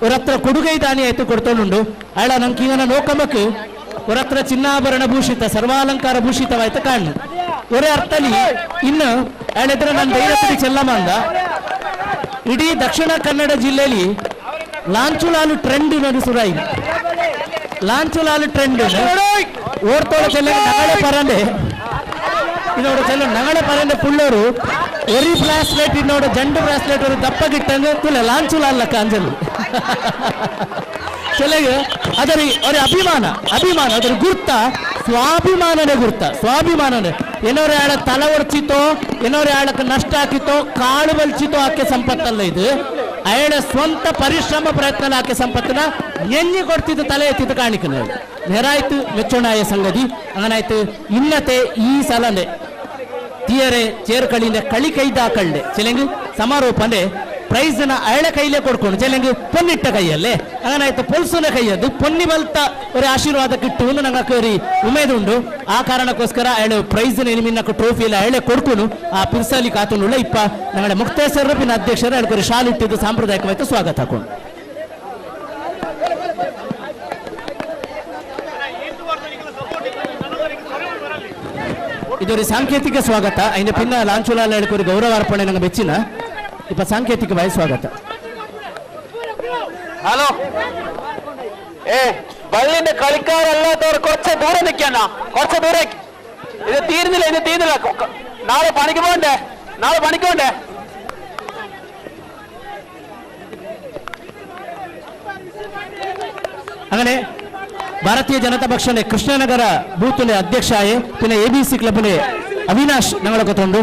ಹೊರತ್ರ ಕೊಡುಗೈ ದಾನಿ ಆಯ್ತು ಕೊಡ್ತೋನುಂಡು. ಅಯಳ ನಂಗೆ ನೋಕಮಕ್ ಹೊರತ್ರ ಚಿನ್ನಾಭರಣ ಭೂಷಿತ ಸರ್ವಾಲಂಕಾರ ಭೂಷಿತವಾಯ್ತು ಕಾಣು ಒರೇ ಅರ್ಥಲಿ ಇನ್ನು ಹೇಳಿದ್ರೆ ನಾನು ಧೈರ್ಯ ಚೆಲ್ಲಮ್ಮ ಅಂದ ಇಡೀ ದಕ್ಷಿಣ ಕನ್ನಡ ಜಿಲ್ಲೆಯಲ್ಲಿ ಲಾಂಚುಲಾಲು ಟ್ರೆಂಡ್ ನಾನು ಸುರಾಯಿ ಲಾಂಚುಲಾಲು ಟ್ರೆಂಡ್ ಓಡ್ತೋಳ ಚೆಲ್ಲ ನಗಳೆ ಪರಂದೆ ಇನ್ನೋಡು ಚೆಲ್ಲ ನಗಳೆ ಪರಂದೆ ಪುಳ್ಳೋರು ಎರಿ ಬ್ರಾಸ್ಲೆಟ್ ಇನ್ನೋಡು ಜಂಡು ಬ್ರಾಸ್ಲೆಟ್ ಅವರು ದಪ್ಪಗಿಟ್ಟಂಗೆ ತುಲೆ ಲಾಂಚುಲಾಲ್ ಲಕ್ಕ ಅಂಜಲು ಚೆಲೆಗೆ ಅದರ ಅವರ ಅಭಿಮಾನ ಅಭಿಮಾನ ಅದರ ಗುರ್ತ ಸ್ವಾಭಿಮಾನನೇ ಗುರ್ತ ಸ್ವಾಭಿಮಾನನೇ ಏನೋರು ಯಾಳ ತಲೆ ಒರ್ಚಿತೋ ಏನೋರು ಯಾಳಕ್ಕೆ ನಷ್ಟ ಹಾಕಿತೋ ಕಾಳು ಬಲ್ಚಿತೋ ಆಕೆ ಸಂಪತ್ತಲ್ಲ ಇದು ಅಯಳ ಸ್ವಂತ ಪರಿಶ್ರಮ ಪ್ರಯತ್ನ ಆಕೆ ಸಂಪತ್ತನ ಎಣ್ಣೆ ಕೊಡ್ತಿದ್ದು ತಲೆ ಎತ್ತಿದ್ದು ಕಾಣಿಕನ ನೆರಾಯ್ತು ಮೆಚ್ಚೋಣಾಯ ಸಂಗತಿ ಅಂಗನಾಯ್ತು ಇನ್ನತೆ ಈ ಸಲನೆ ತೀಯರೆ ಚೇರ್ಕಳಿಂದ ಕಳಿ ಕೈದ ಕಳ್ಳೆ ಚೆಲೆಂಗ್ ಸಮಾರೋಪನೆ ಪ್ರೈಸ್ನ ಅಯಳ ಕೈಲೇ ಕೊಡ್ಕೊಂಡು ಚೆಲೆಂಗ್ ಪೊನ್ನಿಟ್ಟ ಕೈಯಲ್ಲೇ ಅಂಗನಾಯ್ತು ಪೊಲ್ಸುನ ಕೈಯದ್ದು ಪೊನ್ನಿ ಬಲ್ತ ഒരു ಆಶೀರ್ವಾದ ಕಿಟ್ಟು ನಂಗೆ ഒരു ಉಮೇದುಂಡು. ಆ ಕಾರಣಕ್ಕೋಸ್ಕರ ಅಯಳು ಪ್ರೈಸ್ ನಿನ್ನ ಟ್ರೋಫಿ ಎಲ್ಲ ಅಯಳೆ ಕೊಡ್ಕೊಂಡು ಆ ಪಿರ್ಸಾಲಿ ಕಾತುಂಡುಳ್ಳ ಇಪ್ಪ ನങ്ങളുടെ ಮುಕ್ತೇಶ್ವರ ಪಿನ ಅಧ್ಯಕ್ಷರು ಅಯಳ್ಕೊರಿ ಶಾಲು ಇಟ್ಟಿದ್ದು ಸಾಂಪ್ರದಾಯಿಕವಾಯ್ತು ಸ್ವಾಗತ ಹಾಕೊಂಡು. ಇದೊರಿ ಸಾಂಕೇತಿಕ ಸ್ವಾಗತ ಐನ ಪಿನ್ನ ಲಾಂಚುಲಾಲ ಹೇಳ್ಕೊರಿ ಗೌರವಾರ್ಪಣೆ ನಂಗೆ ಮೆಚ್ಚಿನ ಇಪ್ಪ ಸಾಂಕೇತಿಕವಾಗಿ ಸ್ವಾಗತ. ಹಲೋ ಏ ಬಳ್ಳಿന്റെ കളിക്കാരല്ലാത്തവർ കുറച്ച് ദൂരെ നിൽക്കണ്ണ, കുറച്ച് ദൂരെ. ഇത് തീരുന്നില്ല, ഇത് തീരുന്നില്ല. നാളെ പണിക്ക് പോകണ്ടേ, നാളെ പണിക്ക് പോകണ്ടേ? അങ്ങനെ ഭാരതീയ ജനതാ ಪಕ್ಷದ ಕೃಷ್ಣನಗರ ಬೂತಿನ ಅಧ್ಯಕ್ಷ പിന്നെ എ ബി സി ക്ലബിലെ ಅವಿನಾಶ್ ഞങ്ങളൊക്കെ തൊണ്ടു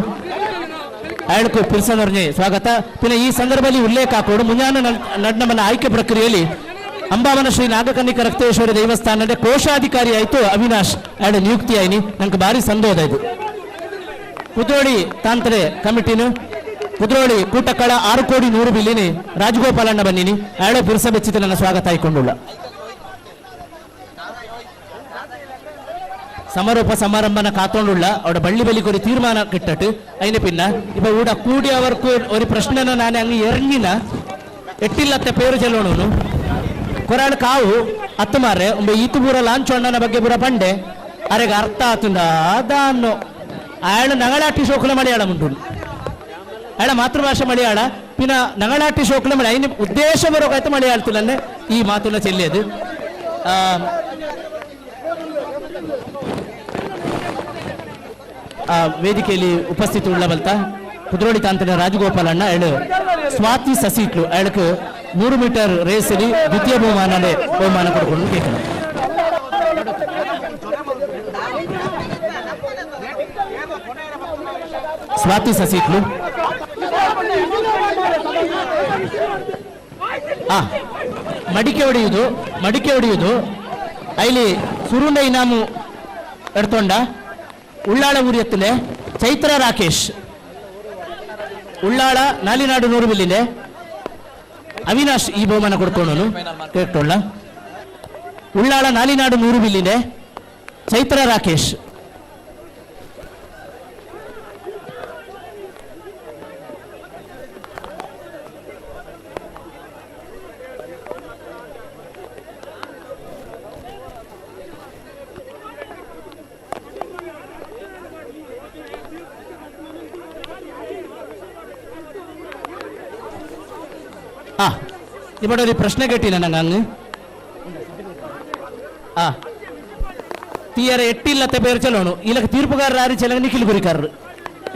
ಅಯಳಕು ಪಿರ್ಸನವ್ರನ್ನೇ ಸ್ವಾಗತ. പിന്നെ ಈ ಸಂದರ್ಭದಲ್ಲಿ ಉಲ್ಲೇಖ ಹಾಕೋಡು ಮುಂಜಾನೆ ನಡ್ನಮನ ಆಯ್ಕೆ ಪ್ರಕ್ರಿಯೆಯಲ್ಲಿ ಅಂಬಾವನ ಶ್ರೀ ನಾಗಕನ್ನಿಕ ರಕ್ತೇಶ್ವರಿ ದೇವಸ್ಥಾನದ ಕೋಶಾಧಿಕಾರಿ ಆಯಿತು ಅವಿನಾಶ್ ಅಯಳ ನಿಯುಕ್ತಿ ಆಯ್ನಿ ನಂಗೆ ಭಾರಿ ಸಂದೋದ ಇದು. ಕುದ್ರೋಳಿ ತಾಂತ್ರೆ ಕಮಿಟಿನು ಕುದ್ರೋಳಿ ಕೂಟಕ್ಕಳ 6 ಕೋಡಿ 100 ಬಿಲ್ಲಿನಿ ರಾಜಗೋಪಾಲಣ್ಣ ಬನ್ನಿನಿ ಅಯಳ ಪುರುಷ ಬೆಚ್ಚಿತ ನನ್ನ ಸ್ವಾಗತ ಆಯ್ಕೊಂಡುಳ್ಳ. ಸಮಾರೋಪ ಸಮಾರಂಭನ ಕಾತೊಂಡುಳ್ಳ ಅವಡ ಬಳ್ಳಿ ಬಲಿ ಕೊರಿ ತೀರ್ಮಾನ ಕಿಟ್ಟಟ್ಟು ಐನ ಪಿನ್ನ ಇಪ್ಪ ಊಡ ಕೂಡಿ ಅವರ್ಕು ഒരു ಪ್ರಶ್ನೆನ ನಾನು ಹಂಗೆ ಎರಂಗಿನ ಎಟ್ಟಿಲ್ಲತ್ತೆ ಪೇರು ಚೆಲ್ಲೋಣನು ಕೊರಾಳು ಕಾವು ಅತ್ತು ಮಾರೆ ಒಬ್ಬ ಈತು ಪೂರ ಲಾಂಚು ಅಣ್ಣನ ಬಗ್ಗೆ ಪೂರ ಪಂಡೆ ಅರೆಗೆ ಅರ್ಥ ಆತುಂಡ ದಾನ್ನು ಆಯಳು ನಗಳಾಟಿ ಶೋಕುಲ ಮಲಯಾಳ ಉಂಟು ಆಯಳ ಮಾತೃಭಾಷೆ ಮಲಯಾಳ ಪಿನ ನಗಳಾಟಿ ಶೋಕುಲ ಮಳೆ ಐನ ಉದ್ದೇಶ ಬರೋಕಾಯ್ತು ಮಲಯಾಳತಿಲ್ಲನ್ನೇ ಈ ಮಾತುನ ಚೆಲ್ಲಿಯದು. ಆ ವೇದಿಕೆಯಲ್ಲಿ ಉಪಸ್ಥಿತಿ ಉಳ್ಳ ಬಲ್ತ ಕುದ್ರೋಳಿ ತಾಂತ್ರಿಕ ರಾಜಗೋಪಾಲ್ ಅಣ್ಣ ಎಳು ಸ್ವಾತಿ ಸಸೀಟ್ಲು ಎಳಕ್ 100 ಮೀಟರ್ ರೇಸಲ್ಲಿ ದ್ವಿತೀಯ ಬಹುಮಾನನೇ ಬಹುಮಾನ ಕೊಡ್ಕೊಂಡು ಕೇಳ್ತಾರೆ. ಸ್ವಾತಿ ಸಸೀಟ್ಲು ಮಡಿಕೆ ಹೊಡೆಯುವುದು, ಮಡಿಕೆ ಹೊಡೆಯುವುದು ಅಲ್ಲಿ ಸುರುಂಡ ಇನಾಮು ಎಡ್ತೊಂಡ ಉಳ್ಳಾಳ ಊರಿಯತ್ತಲೆ ಚೈತ್ರ ರಾಕೇಶ್ ಉಳ್ಳಾಳ ನಾಲಿನಾಡು ನೂರುಬಿಲ್ಲಿದೆ ಅವಿನಾಶ್ ಈ ಬಹುಮಾನ ಕೊಡ್ಕೊಳ್ಳೋನು ಕೇಳ್ಕೊಳ್ಳ. ಉಳ್ಳಾಳ ನಾಲಿನಾಡು ನೂರುಬಿಲ್ಲಿದೆ ಚೈತ್ರ ರಾಕೇಶ್. ഇവിടെ ಪ್ರಶ್ನೆ ಕೇಟಿಲ್ಲ ನಂಗೆ ಹಂಗೆ ತೀಯರ ಎಟ್ಟಿಲ್ಲತ್ತೆ പേര് ചെല്ലണു ഇല്ല തീർപ്പുകാരർ ആരും ചെല്ല നിഖിൽ ಗುರಿಕಾರರು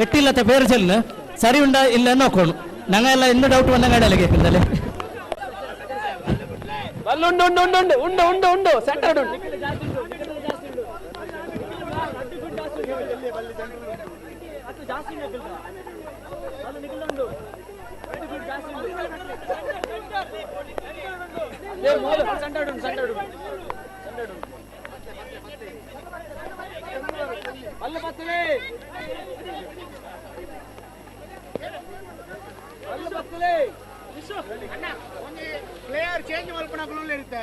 ಎಟ್ಟಿಲ್ಲತ್ತೆ പേര് ചെല്ಲು ಸರಿ ಉಂಡ ಇಲ್ಲ ನೋಕೋಣು ನಂಗೆಲ್ಲ എന്ത് ಡೌಟ್ ಬಂದಂಗೆ ಅಡಲ್ಲ ಕೇಳ್ತಲ್ಲ. ಉಂಡು ಉಂಡು ಉಂಡು ಉಂಡು ಉಂಡು ಉಂಡು ಉಂಡು ಸೆಂಟರ್ ಉಂಡು. ಪ್ಲೇಯರ್ ಚೇಂಜ್ ಮಲ್ಪನಕಲು ಇರುತ್ತೆ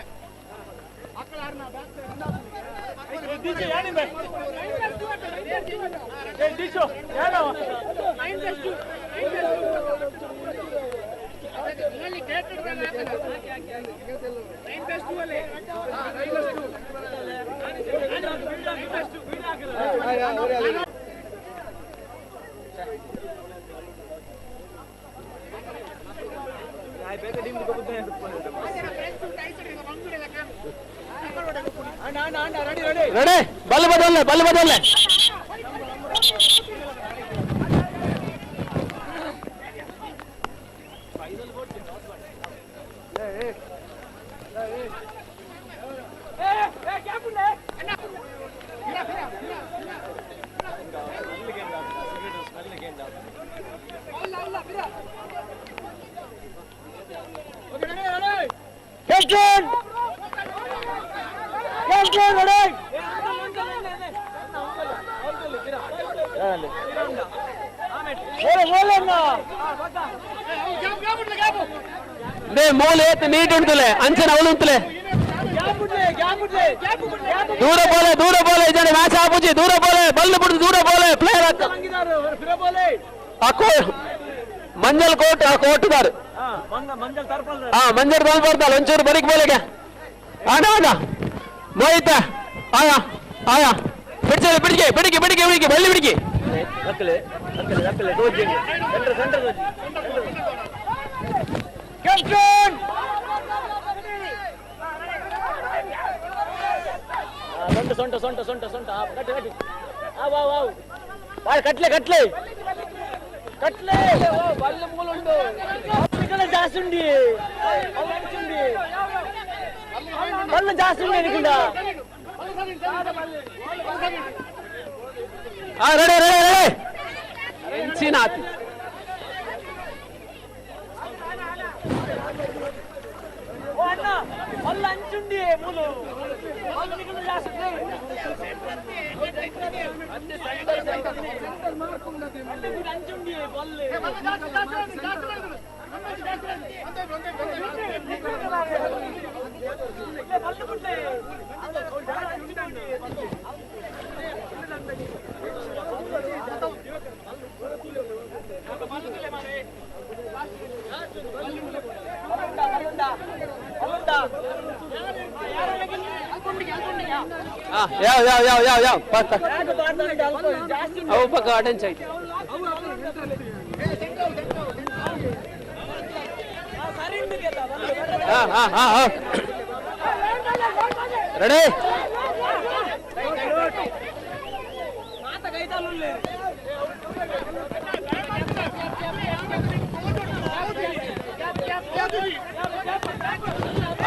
ರೆಡಿ ಬಲ್ ಬದಲ್ಲೆ ಬಲ್ ಬದಲ್ಲೆ. ಮೂಲೆ ನೀಟ್ ಉಂಟುಲೆ ಅಂಚನ ಅವಳು ಉಂಟುಲೆ ದೂರ ಬೋಲೆ ದೂರ ಬೋಲೆ ಇದ್ದಾನೆ ಮ್ಯಾಚ್ ಆಪುಜಿ ದೂರ ಬೋಲೆ ಬಲ್ಲು ಬಿಡುದು ದೂರ ಬೋಲೆ ಪ್ಲೇಯರ್ ಆ ಕೋಟ್ ಮಂಜಲ್ ಕೋಟ್ ಆ ಕೋಟುದಾರು ಆ ಮಂಜಲ್ ತಲ್ಪರ್ತಾಳ ಒಂಚೂರು ಬರಿಕ್ ಬೋಲೆಗೆ ಆಡ ಆಡ ಮೋಹಿತ ಆಯಾ ಆಯಾ ಬಿಡಿಗೆ ಬಿಡಿಗೆ ಬಿಡಿಗೆ ಬಿಡಿಗೆ ಬಿಡಿಗೆ ಬಳ್ಳಿ ಬಿಡಿಗೆ ಸೊಂಟ ಸೊಂಟ ಸೊಂಟ ಸೊಂಟ ಕಟ್ಟಿ ಕಟ್ಟಿ ಆ ಕಟ್ಲೆ ಕಟ್ಲೆ ಕಟ್ಲೆ ಬಲ್ಲ ಮೂಲ ಉಂಡು ಜಾಸ್ತಿ ಉಂಡಿ ಬಲ್ಲ ಜಾಸ್ತಿ ಉಂಡಿ ನಿಖಿಲ. ರೆಡಿ ರೆಡಿ ರೆಡಿ ಎಂಚಿನ ಆತಿ ಬಲ್ಲ ಅಂಚುಂಡಿ ಮೂಲು ಜಾಸ್ತಿ. ಯಾವ ಯಾವ ಯಾವ ಯಾವ ಯಾವ ಪಕ್ಕ ಅವು ಪಕ್ಕ ಅಟೆನ್ಸ್ ಆಯ್ತು. ಹಾ ಹಾ ಹಾ ಹಾ ರೆಡಿ.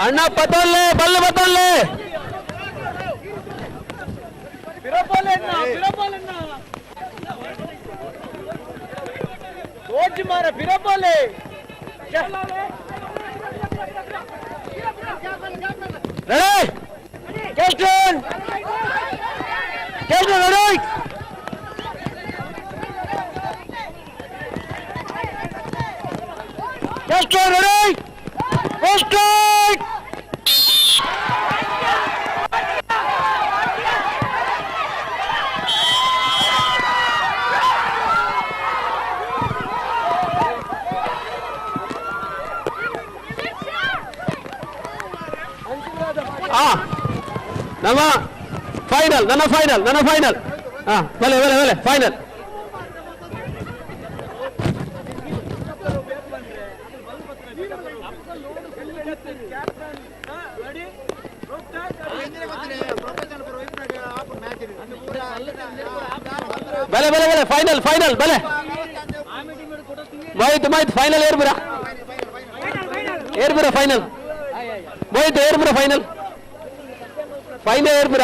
ಅಣ್ಣ ಪತೋಲ್ಲೆ Ballu ಪತೋಲ್ಲೆ ready captain captain ready. Captain ready. First. ನಮ್ಮ ಫೈನಲ್, ನನ್ನ ಫೈನಲ್, ನನ್ನ ಫೈನಲ್. ಹಾ ಬಲೆ ಬಲೆ ಬಲೆ ಫೈನಲ್. ಬಲೆ ಬಲೆ ಬಲೆ ಫೈನಲ್ ಫೈನಲ್ ಬಲೆ. ಮೋಹಿತ್ ಮೋಹಿತ್ ಫೈನಲ್ ಏರ್ಬುರ ಏರ್ಬುರ ಫೈನಲ್. ಮೋಹಿತ್ ಏರ್ಬುರ ಫೈನಲ್ ಫೈನಲ್ ಏರ್ಬುರ.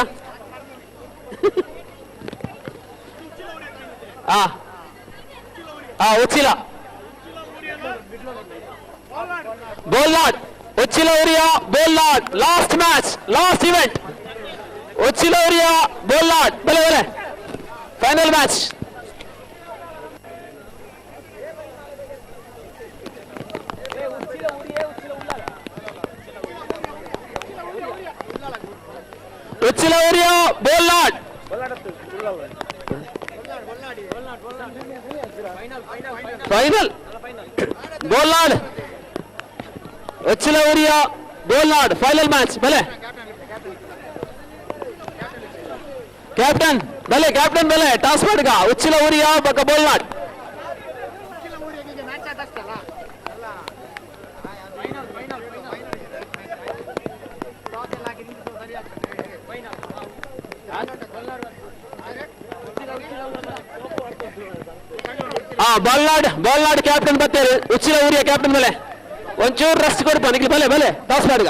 ಆ ಆ Uchila Bolnad Uchila Uriya Bolnad last match last event. Uchila Uriya Bolnad ಬಲೆ ಬಲೆ final match. Uchila Uriya Bolnad. Final Bolnad Uchila Uriya Bolnad final match. ಬಲೆ ಕ್ಯಾಪ್ಟನ್ ಬಲೆ ಕ್ಯಾಪ್ಟನ್ ಬಲೆ ಟಾಸ್ ಮಾಡ್ಗ. ಉಚ್ಚಿಲ ಉರಿಯಾ ಬಕ ಬೋಲ್ನಾಡ್. ಹಾ ಬೋಲ್ನಾಡ್ ಬೋಲ್ನಾಡ್ ಕ್ಯಾಪ್ಟನ್ ಬರ್ತಾರೆ. ಉಚ್ಚಿಲ ಊರಿಯ ಕ್ಯಾಪ್ಟನ್ ಬಲೆ ಒಂಚೂರು ರೆಸ್ಟ್ ಕೊಡ್ಪ ನಿಖಿಲ್. ಬಲೆ ಬಲೆ ಟಾಸ್ ಮಾಡ್ಗ.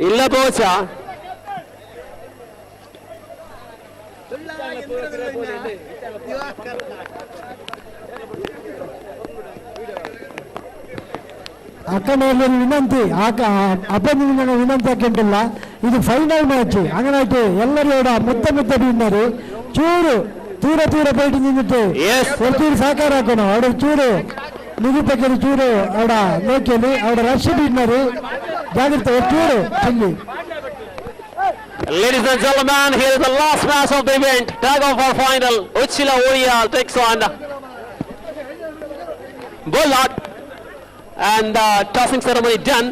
ಇಲ್ಲ ಬೋಚ ಅಕ್ಕನ ವಿನಂತಿ ಆಕ ಅಪ್ಪನ ವಿನಂತಿ ಹಾಕಿಂಟಿಲ್ಲ. ಇದು ಫೈನಲ್ ಮ್ಯಾಚ್. ಹಂಗನಾಯ್ತು ಎಲ್ಲರೂ ಕೂಡ ಮುತ್ತ ಮುತ್ತ ಬೀಂದರು ಚೂರು ತೂರ ತೂರ ಪೈಟಿ ನಿಂತಿಟ್ಟು ಒಂಚೂರು ಸಹಕಾರ ಹಾಕೋಣ. ಅವಡ ಚೂರು ನಿಗುಪಕ್ಕೆ ಚೂರು ಅವಡ ನೋಕಿಯಲ್ಲಿ ಅವಡ ರಶ್ ಬೀಡ್ನರು ಜಾಗ್ರತೆ ಚೂರು ಚೆಲ್ಲಿ. Ladies and gentlemen, here is the last match of the event. Tag of our final. Uchila Uriya takes on Bolnad. And the tossing ceremony done.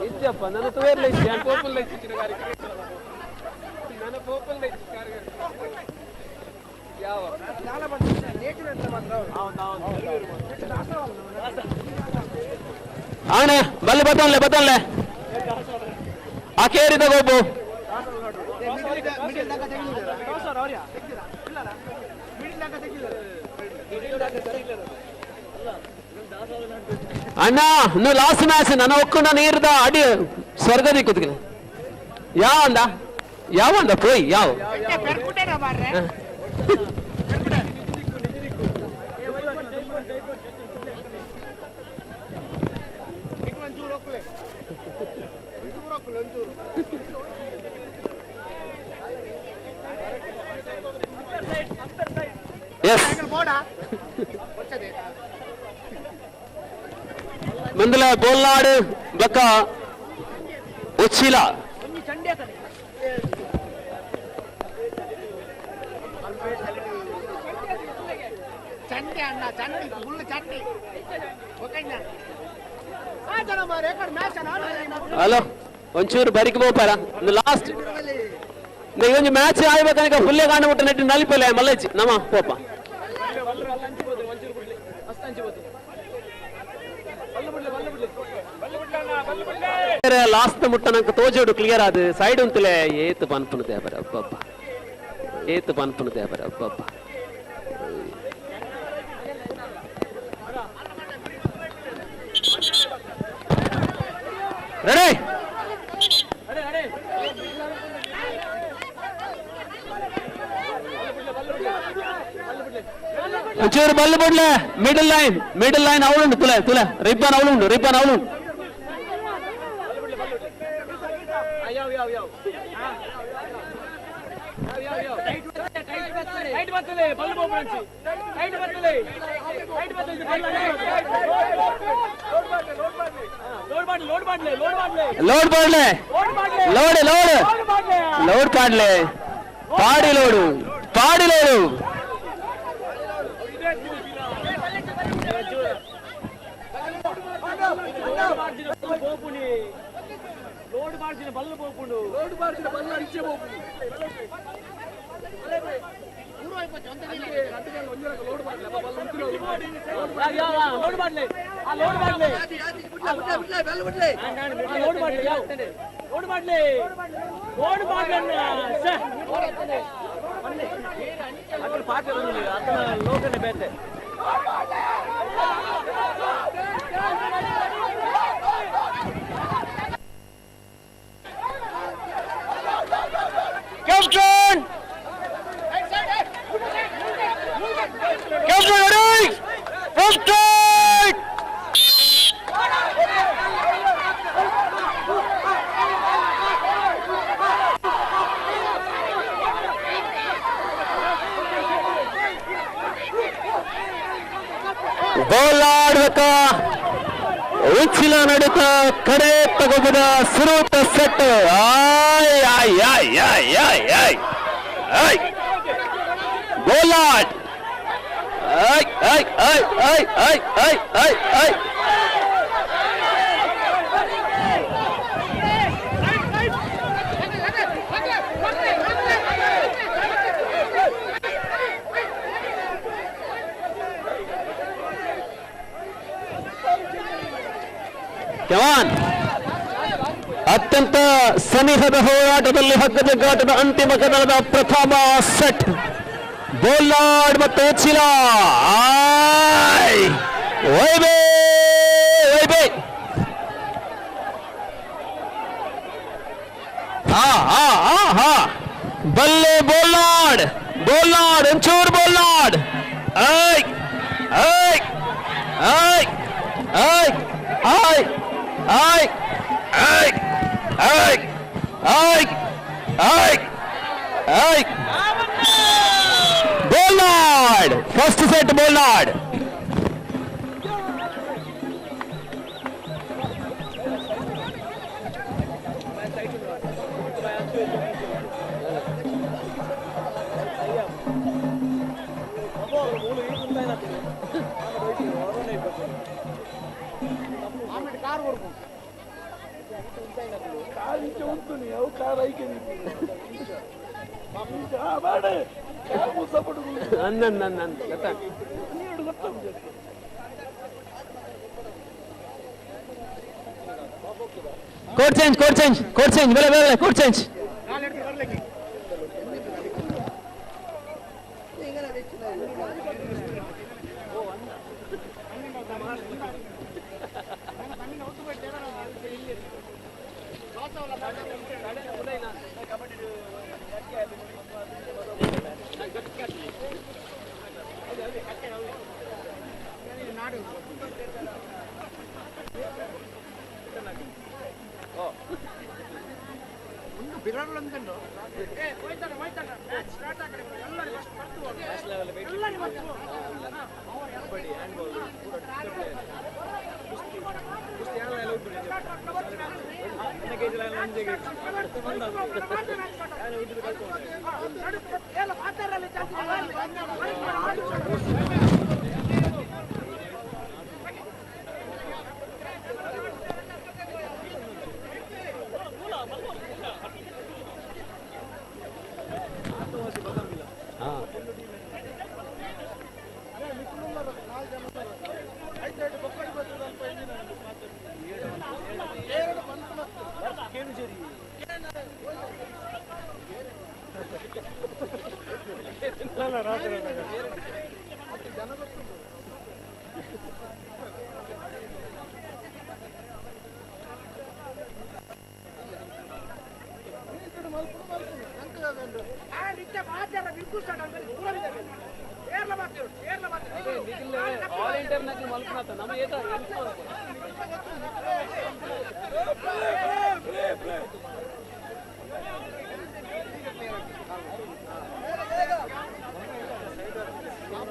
ಇದ್ದಪ್ಪ ನನ್ನ ತುವೇರ್ಲ ಇದ್ದೆ ನಾನು ಪೋಪಲ್ ಇಚ್ಚಿನ ಕಾರ್ಯಕ್ರಮ ನನ್ನ ಪೋಪಲ್ ಇಚ್ಚಿ ಕಾರ್ಯಕ್ರಮ ಯಾವ ಆಣೆ ಬಲ್ಲೆ ಬತ್ತನ್ಲೆ ಬತ್ತನ್ಲೆ ಅಕೇರಿದ ಗೊಬ್ಬು ಅಣ್ಣ ಇನ್ನು ಲಾಸ್ಟ್ ಮ್ಯಾಚ್ ನನ್ನ ಒಕ್ಕುಂಡ ನೀರ್ದ ಅಡಿ ಸ್ವರ್ಗ ದಿಕ್ಕುತ್ತಿಗೆ ಯಾವ ಅಂದ ಯಾವ ಅಂದ ಪೋಯ್ ಯಾವ ಎಸ್ ಮುಂದಲ ಬೋಲ್ನಾಡು ಬೊಕ್ಕ ಉಚ್ಚಿಲ ಚಂಡೆ ಅಣ್ಣ ಚಂಡಿ ಫುಲ್ ಚಂಡಿ ಹಲೋ ಒಂಚೂರು ಬರಿಕ್ ಪೋಪಾರ ಲಾಸ್ಟ್ ಒಂಜಿ ಮ್ಯಾಚ್ ಆಯ್ಬೇಕನಕ ಫುಲ್ಲೇ ಕಾಣಬಿಟ್ಟು ನೆಟ್ಟು ನಲಿಪಲ್ಲ ಮಲ್ಲಜ್ಜಿ ನಮ್ಮ ಪೋಪ ಲಾಸ್ಟ್ ಮುಟ್ಟ ನಂಗೆ ತೋಜೋಡು ಕ್ಲಿಯರ್ ಅದು ಸೈಡ್ ಉಂತಲೆ ಏತ್ ಪನ್ಪುನ ದೇವರ ಅಬ್ಬಬ್ಬ ಏತ್ ಪನ್ಪುನ ದೇವರ ಅಬ್ಬಬ್ಬ ರೆಡಿ ಒಂಚೂರು ಬಲ್ಲು ಬಿಡ್ಲೆ ಮಿಡಲ್ ಲೈನ್ ಮಿಡಲ್ ಲೈನ್ ಅವಳುಂಡು ತುಲೆ ತುಲೆ ರಿಬ್ಬನ್ ಅವಳುಂಡು ರಿಬ್ಬನ್ ಅವಳುಂಡು ಲೋಡ್ ಮಾಡ್ಲೆ ಲೋಡ್ ಲೋಡ್ ಲೋಡ್ ಪಾಡ್ಲೆ ಪಾಡಿ ಲೋಡು ಪಾಡಿ ಲೋಡು ಲೋಡ್ ಮಾಡ್ತೀನಿ ಬಲ್ಲು ಪೋಪುಂಡು ಲೋಡ್ ಮಾಡ್ತೀನಿ ಬಲ್ಲ ಇಚ್ಛೆ ಪೋಪುಂಡು ಲೋಡ್ ಮಾಡ್ಲಿ ಆ ಲೋಡ್ ಮಾಡ್ಲಿ ಲೋಡ್ ಮಾಡ್ಲಿ ಲೋಡ್ ಮಾಡ್ಲಿ ಲೋಡ್ ಮಾಡ್ಲಿ ಅದ್ರ ಪಾಠ ಅದನ್ನ ಲೋಕನೆ ಬೇತೆ captain captain ready first strike ಗೋಲಾಡ್ಬೇಕ Uchila ನಡುಕ ಕಡೆ ತಗೋಬದ ಸುರೂತ ಸೆಟ್ ಆಯ್ ಆಯ್ ಆಯ್ ಆಯ್ ಆಯ್ ಆಯ್ ಆಯ್ ಗೋಲಾಡ್ ಆಯ್ ಆಯ್ ಆಯ್ ಆಯ್ ಆಯ್ ಆಯ್ ಆಯ್ ಆಯ್ ಜವಾನ್ ಅತ್ಯಂತ ಸನಿಹದ ಹೋರಾಟದಲ್ಲಿ ಹಗ್ಗಜಗ್ಗಾಟದ ಅಂತಿಮ ಕದನದ ಪ್ರಥಮ ಸೆಟ್ ಬೋಲ್ನಾಡ್ ಮತ್ತು ಉಚ್ಚಿಲ ಆಯ್ ಒಯ್ಬೆ ಒಯ್ಬೆ ಹಾ ಹಾ ಹಾ ಹಾ ಬಲ್ಲೆ ಬೋಲ್ನಾಡ್ ಬೋಲ್ನಾಡ್ ಒಂಚೂರು ಬೋಲ್ನಾಡ್ ಆಯ್ ಆಯ್ ಆಯ್ ಆಯ್ ಆಯ್ ಆಯ್ ಆಯ್ ಆಯ್ ಆಯ್ ಆಯ್ ಆಯ್ Bolnad first set Bolnad Court change court change court change ಬೇರೆ ಬೇರೆ ಕೋರ್ಟ್ ಚೇಂಜ್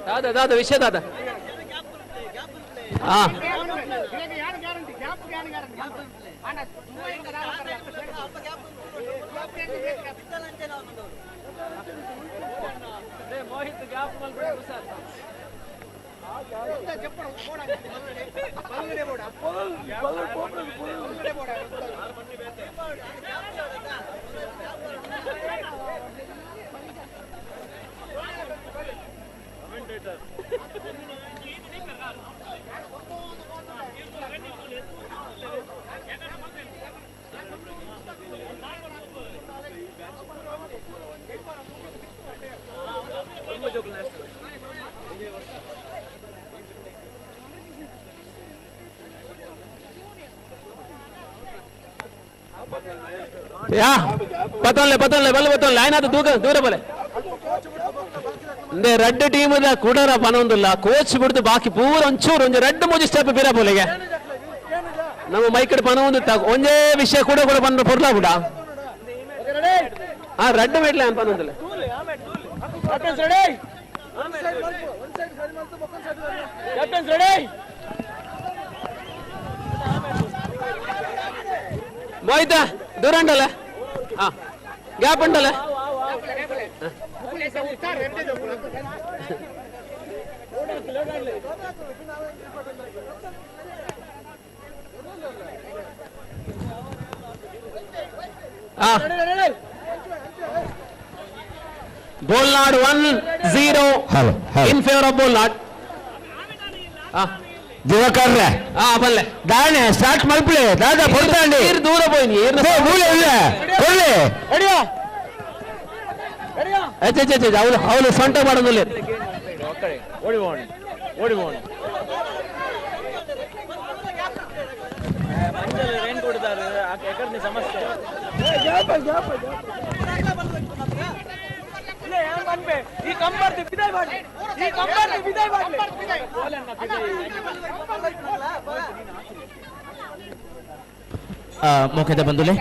ದಾದಾ ದಾದಾ ವಿಷಯ ದಾದಾ ಹಾ ಯಾ ಪತ್ತೊಂಲೆ ಪತ್ತೊಂಲೆ ಬಲ್ಲೆ ಪತ್ತೊಂಲೆ ಆಯ್ನಾದ ದೂರ ದೂರ ಬಲೆ ಇಂದೆ ರಡ್ಡ್ ಟೀಮ್ the ಕುಡರ ಪನೊಂದುಲ್ಲ ಕೋಚ್ ಬಿಡ್ದು ಬಾಕಿ ಪೂರ ಒಂಚೂರು ಒಂಜಿ ರಡ್ಡ್ ಮೂಜಿ ಸ್ಟೆಪ್ ಪಿರ ಪೋಲೆಗೆ ನಮ್ಮ ಮೈಕಡ್ ಪನೊಂದು ಒಂಜೇ ವಿಷಯ ಕೂಡ ಕೂಡ ಪಂಡ ಪೊರ್ಲ ಬಿಡ ಆ ರಡ್ಡ್ ಮೆಟ್ಲೆ ಅನ್ ಪನೊಂದುಲ್ಲ ಮೋಹಿತ ದೂರ ಉಂಟಲ್ಲ ಹಾ ಗ್ಯಾಪ್ ಉಂಟಲ್ಲ Bolnad 1-0 hello in favour of Bolnad. ದಿವಾಕರ್ರೆ ಹಾ ಬಲ್ಲೆ ದಾನೆ ಸ್ಟಾರ್ಟ್ ಮಲ್ಪಲೆ ದಾದಾ ಪೊರ್ತಾಂಡಿ ದೂರ ಪೋಯಿನಿ ಮೂಲೆ ಇಲ್ಲ ಕೊಡ್ಲಿ ಅವಳು ಅವಳು ಸೊಂಟ ಮಾಡೋದಿಲ್ಲ. ಓಡಿ ಹೋಣ ಓಡಿ ಹೋಣ ಮಂಜಲ್ ರೇನ್ ಕೊಡ್ತಾರೆ ಎಕರ್ನಿ ಸಮಸ್ಯೆ. ಈ ಕಂಬರ್ದು ಬಿದಾಯ್ ಮಾಡ್ಲಿ, ಈ ಕಂಬರ್ದು ಬಿದಾಯ್ ಮಾಡ್ಲಿ. ಮೋಕೆದ ಬಂಧುಲೆ,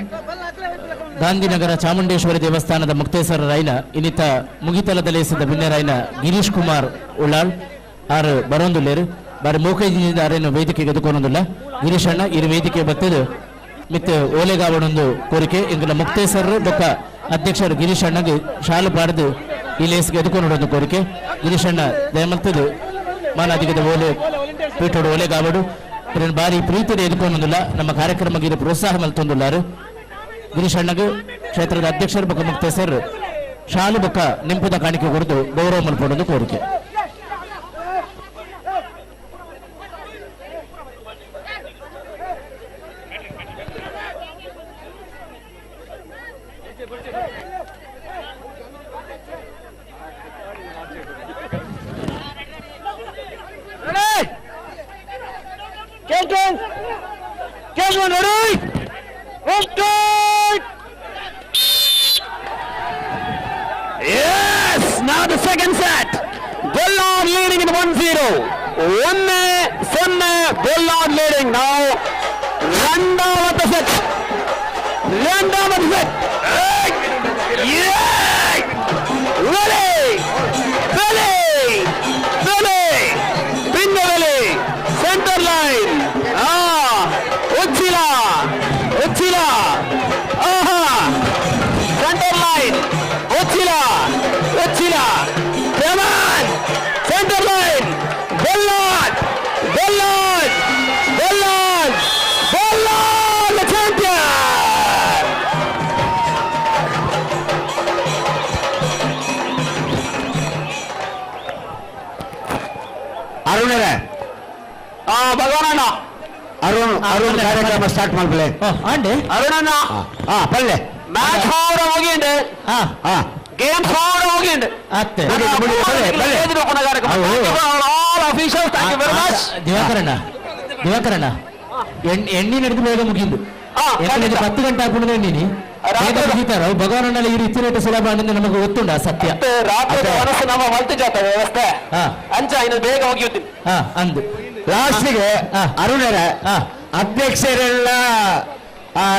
ಗಾಂಧಿನಗರ ಚಾಮುಂಡೇಶ್ವರಿ ದೇವಸ್ಥಾನದ ಮುಕ್ತೇಶ್ವರ ರಾಯ್ನ ಇನ್ನಿತ ಮುಗಿತಲದಲೇಸಿದ ಬಿನ್ನೆರಾಯ್ನ ಗಿರೀಶ್ ಕುಮಾರ್ ಉಳ್ಳಾಳ್ ಆರು ಬರೋಂದುಲ್ಲೇರು ಬಾರಿ ಮೋಕೈದಿಂದ ಆರೇನು ವೇದಿಕೆಗೆ ಎದುಕೊನೊಂದುಲ್ಲ. ಗಿರೀಶ್ ಅಣ್ಣ ಇರು ವೇದಿಕೆ ಬತ್ತದು ಮಿತ್ ಓಲೆಗಾವಣೊಂದು ಕೋರಿಕೆ. ಇಂದಿನ ಮುಕ್ತೇಶ್ವರರು ಬೊಕ್ಕ ಅಧ್ಯಕ್ಷರು ಗಿರೀಶ್ ಅಣ್ಣಗೆ ಶಾಲು ಪಾಡ್ದು ಈ ಲೇಸ್ಗೆ ಎದುಕೊನೊಂದು ಕೋರಿಕೆ. ಗಿರೀಶ್ ಅಣ್ಣ ದಯಮಲ್ತದು ಮಾನಾಧಿಕದ ಓಲೆ ಪೀಠೋಡು ಓಲೆಗಾವಡು ಬಾರಿ ಪ್ರೀತಿಯ ಎದುಕೊಂದಿಲ್ಲ ನಮ್ಮ ಕಾರ್ಯಕ್ರಮಕ್ಕೆ ಇದು ಪ್ರೋತ್ಸಾಹ ಮಲ್ತೊಂದುಲ್ಲಾರು. ಗಿರೀಶ್ ಅಣ್ಣಗೆ ಕ್ಷೇತ್ರದ ಅಧ್ಯಕ್ಷರು ಬೊಕ್ಕ ಮುಕ್ತೇಸರ್ ಶಾಲು ಬೊಕ್ಕ ನಿಂಪುದ ಕಾಣಿಕೆ ಕೊರತು ಗೌರವ ಮಲ್ಪೊಂದು ಕೋರಿಕೆ. Yes, now the second set. Bolnad leading in 1-0. 1-0 Bolnad leading now. രണ്ടാമത്തെ സെറ്റ്, രണ്ടാമത്തെ set. Centre line Uchila Uchila ಆಹಾ centre line Uchila Uchila come on centre line ಬೆಲ್ಲಾಟ್ ಬೆಲ್ಲಾಟ್ ಬೆಲ್ಲಾಟ್ ಬೆಲ್ಲಾಟ್ ಚಾಂಪಿಯನ್. ಅರುಣರೇ ಭಗವಾನಣ್ಣ ಅರುಣ್ ಅರುಣ್ ಕಾರ್ಯಕ್ರಮ ಸ್ಟಾರ್ಟ್ ಮಾಡ್ಬಿಳೆ ಆಂಡೆ ಅರುಣಣ್ಣ ಹಾ ಪಲ್ಲೆ ಮ್ಯಾಚ್ ಹೋಡ ಹೋಗಿಂಡೆ ಗೇಮ್ ಹೋಡ ಹೋಗಿಂಡೆ ಅತ್ತೆ all officials thank you very much. ದಿವಾಕರಣ್ಣ ದಿವಾಕರಣ್ಣ ಎಣ್ಣೆ ನಡೆದು ಬೇಗ ಮುಗಿಂದು ಯಾಕಂದ್ರೆ ಇದು 10 ಗಂಟೆ ಹಾಕೊಂಡು ಎಣ್ಣಿನಿ ಬೇಗ ಮುಗಿತಾರ ಭಗವಾನಣ್ಣ ಈ ರೀತಿ ರೇಟ್ ಸುಲಭ ಅಂದ್ರೆ ನಮಗೆ ಗೊತ್ತುಂಡ ಸತ್ಯ ರಾತ್ರಿ ಮನಸ್ಸು ನಮ್ಮ ಮಲ್ತು ಜಾತ ವ್ಯವಸ್ಥೆ ಅಂಚ ಇನ್ನು ಬೇಗ ಹೋಗಿರ್ತೀನಿ. ಅಂದು ಲಾಸ್ಟ್ಗೆ ಅರುಣರ ಅಧ್ಯಕ್ಷರೆಲ್ಲ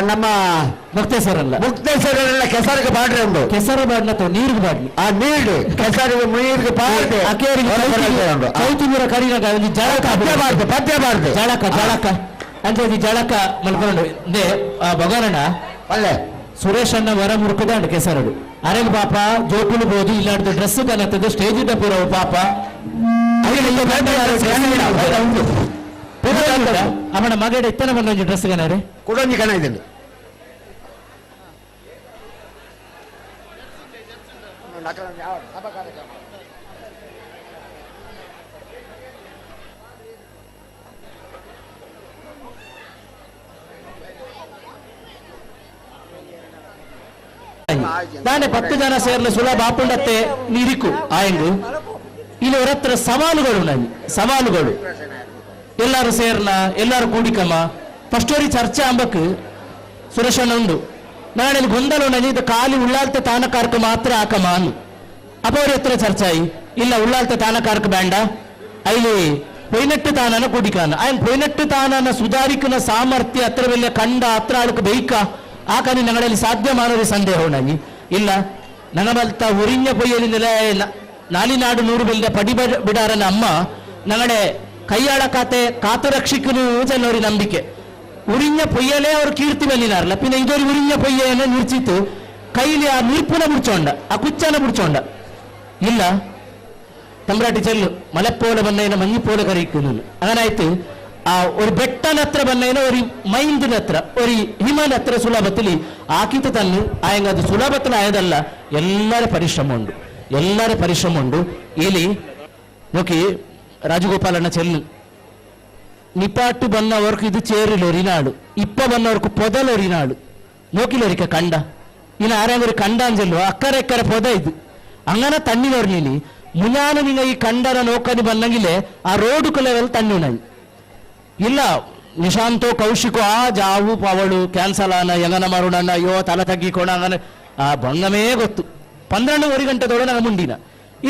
ನಮ್ಮ ಮುಕ್ತೇಶ್ವರಲ್ಲ ಮುಕ್ತೇಶ್ವರರೆಲ್ಲ ಕೆಸರಿಗೆ ಬಾಡ್ರೆ ಉಂಟು ಕೆಸರು ಬಾಡ್ನ ಅಥವಾ ನೀರಿಗೆ ಬಾಡ್ಲಿ ಆ ನೀರು ಕೆಸರಿಗೆ ನೀರಿಗೆ ಬಾಡ್ರೆ ಚೌತಿ ಮೂರ ಕರಿನಾಗ ಒಂದು ಜಳಕ ಪದ್ಯ ಬಾರ್ದು ಪದ್ಯ ಬಾರ್ದು ಜಳಕ ಜಳಕ ಅಂತ ಒಂದು ಜಳಕ ಮಲ್ಕೊಂಡು ಭಗವಾನಣ್ಣ ಅಲ್ಲೇ ಸುರೇಶ್ ಅಣ್ಣ ವರ ಮುರುಕದ ಕೆಸರಡು ಅರೆಗ್ ಪಾಪ ಜೋಕುಲು ಬೋದು ಇಲ್ಲಾಡ್ದು ಡ್ರೆಸ್ ಕನತ್ತದ ಸ್ಟೇಜ್ ಪೂರ ಪಾಪ ಅವನ ಮಗಡ ಇತ್ತನ ಬಂದ ಒಂಜಿ ಡ್ರೆಸ್ ಕನಾರೆ ಕುಡೊಂಜಿ ಕಣ ಇದೆ ದಾನೆ 10 ಜನ ಸೇರ್ಲೆ ಸುಲಭ ಆಪುಂಡತ್ತೆ ನೀರಿಕ್ಕು ಆಯಂಗು ಇಲ್ಲಿ ಅವರ ಸವಾಲುಗಳು ನನಗೆ ಸವಾಲುಗಳು ಎಲ್ಲರೂ ಸೇರ್ನ ಎಲ್ಲರೂ ಕೂಡಿಕಮ್ಮ ಫಸ್ಟ್ ಅವ್ರಿಗೆ ಚರ್ಚೆ ಅಂಬಕ್ ಸುರೇಶಣ್ಣ ಉಂಡು ನಾಳೆ ಇಲ್ಲಿ ಗೊಂದಲ ಉಂಡು ಇದು ಖಾಲಿ ಉಳ್ಳಾಲ್ತ ತಾನಕಾರ್ಕ ಮಾತ್ರ ಹಾಕಮ್ಮ ಅನ್ನು ಅಪ್ಪ ಅವ್ರ ಹತ್ರ ಚರ್ಚಾಯಿ ಇಲ್ಲ ಉಳ್ಳಾಲ್ತ ತಾನಕಾರ್ಕ ಬೇಂಡ ಅಲ್ಲಿ ಪೊಯ್ನೆಟ್ಟು ತಾನನ ಕೂಡಿಕಾನ ಆಯನ್ ಪೊಯ್ನೆಟ್ಟು ತಾನನ ಸುಧಾರಿಕನ ಸಾಮರ್ಥ್ಯ ಹತ್ರ ಬೆಲ್ಲ ಕಂಡ ಹತ್ರ ಆಳಕ್ಕೆ ಬೈಕ ಆ ಕಾನಿ ನಗಳಲ್ಲಿ ಸಾಧ್ಯ ಮಾಡೋರಿ ಸಂದೇಹ ಉಂಡಾಗಿ ಇಲ್ಲ ನನ್ನ ಬಲ್ತ ಉರಿഞ്ഞ ಪೊಯ್ಯಲಿ ನೆಲ ನಾಲಿನಾಡು ನೂರು ಬೆಲ್ಲ ಪಡಿ ಬಿಡಾರನ ಅಮ್ಮ ನಗಡೆ ಕೈಯಾಳ ಕಾತೆ ಕಾತರಕ್ಷಿಕನು ಜನರಿ ನಂಬಿಕೆ ಉರಿഞ്ഞ ಪೊಯ್ಯಲೇ ಅವರು ಕೀರ್ತಿ ಬಂದಿನಾರಲ್ಲ ಪಿನ್ನ ಇದೋರಿ ಉರಿഞ്ഞ ಪೊಯ್ಯನ ನಿರ್ಚಿತ್ತು ಕೈಲಿ ಆ ನೀರ್ಪುನ ಮುಡ್ಚೊಂಡ ಆ ಕುಚ್ಚನ ಮುಡ್ಚೊಂಡ ಇಲ್ಲ ತಮ್ರಾಟಿ ಚೆಲ್ಲು ಮಲೆಪ್ಪೋಲ ಬಂದೈನ ಮಂಜಿಪೋಲ ಕರೀಕು അങ്ങനാಯ್ತು ಆ ഒരു ಬೆಟ್ಟನ ಹತ್ರ ಬಂದೈನ ഒരു ಮೈಂದಿನ ಹತ್ರ ഒരു ಹಿಮನ ಹತ್ರ ಸುಲಭದಲ್ಲಿ ಆಕಿತ ತನ್ನು ಆಯಂಗ ಅದು ಸುಲಭത്തിൽ ಆಯದಲ್ಲ ಎಲ್ಲರ ಪರಿಶ್ರಮ ಉಂಡು ಎಲ್ಲರ ಪರಿಶ್ರಮ ಉಂಡು ಇಲ್ಲಿ ಓಕೆ ರಾಜಗೋಪಾಲಣ್ಣ ಚೆಲ್ಲು ನಿಪಾಟು ಬನ್ನವರ್ಕು ಇದು ചേರಿಲೊರಿನಾಡು ಇಪ್ಪ ಬನ್ನವರ್ಕು ಪೊದಲೊರಿನಾಡು ನೋಕಿಲೊರಿಕ ಕಂಡ ಇನ್ನು ಆರ್ಯಾಂಗರು ಕಂಡ ಅಂಜಲ್ಲು ಅಕ್ಕರೆ ಎಕ್ಕರೆ ಪೊದ ಇದು അങ്ങനെ തണ്ണി പറഞ്ഞിനി മുഞ്ഞാന് നിങ്ങൾ ഈ കണ്ടന നോക്കന് വന്നെങ്കിലേ ആ റോഡ് ലെവൽ തണ്ണി ಇಲ್ಲ ನಿಶಾಂತೋ ಕೌಶಿಕೋ ಆ ಜಾವು ಪವಳು ಕ್ಯಾನ್ಸಲ್ ಆನ ಎಂಗನ ಮರುಣಣ್ಣ ಅಯ್ಯೋ ತಲೆ ತಗ್ಗಿಕೋಣ അങ്ങനെ ಆ ಭಂಗಮೇ ಗೊತ್ತು 12 ಗಂಟೆದೊಳಗೆ ನಂಗೆ ಮುಂಡಿನ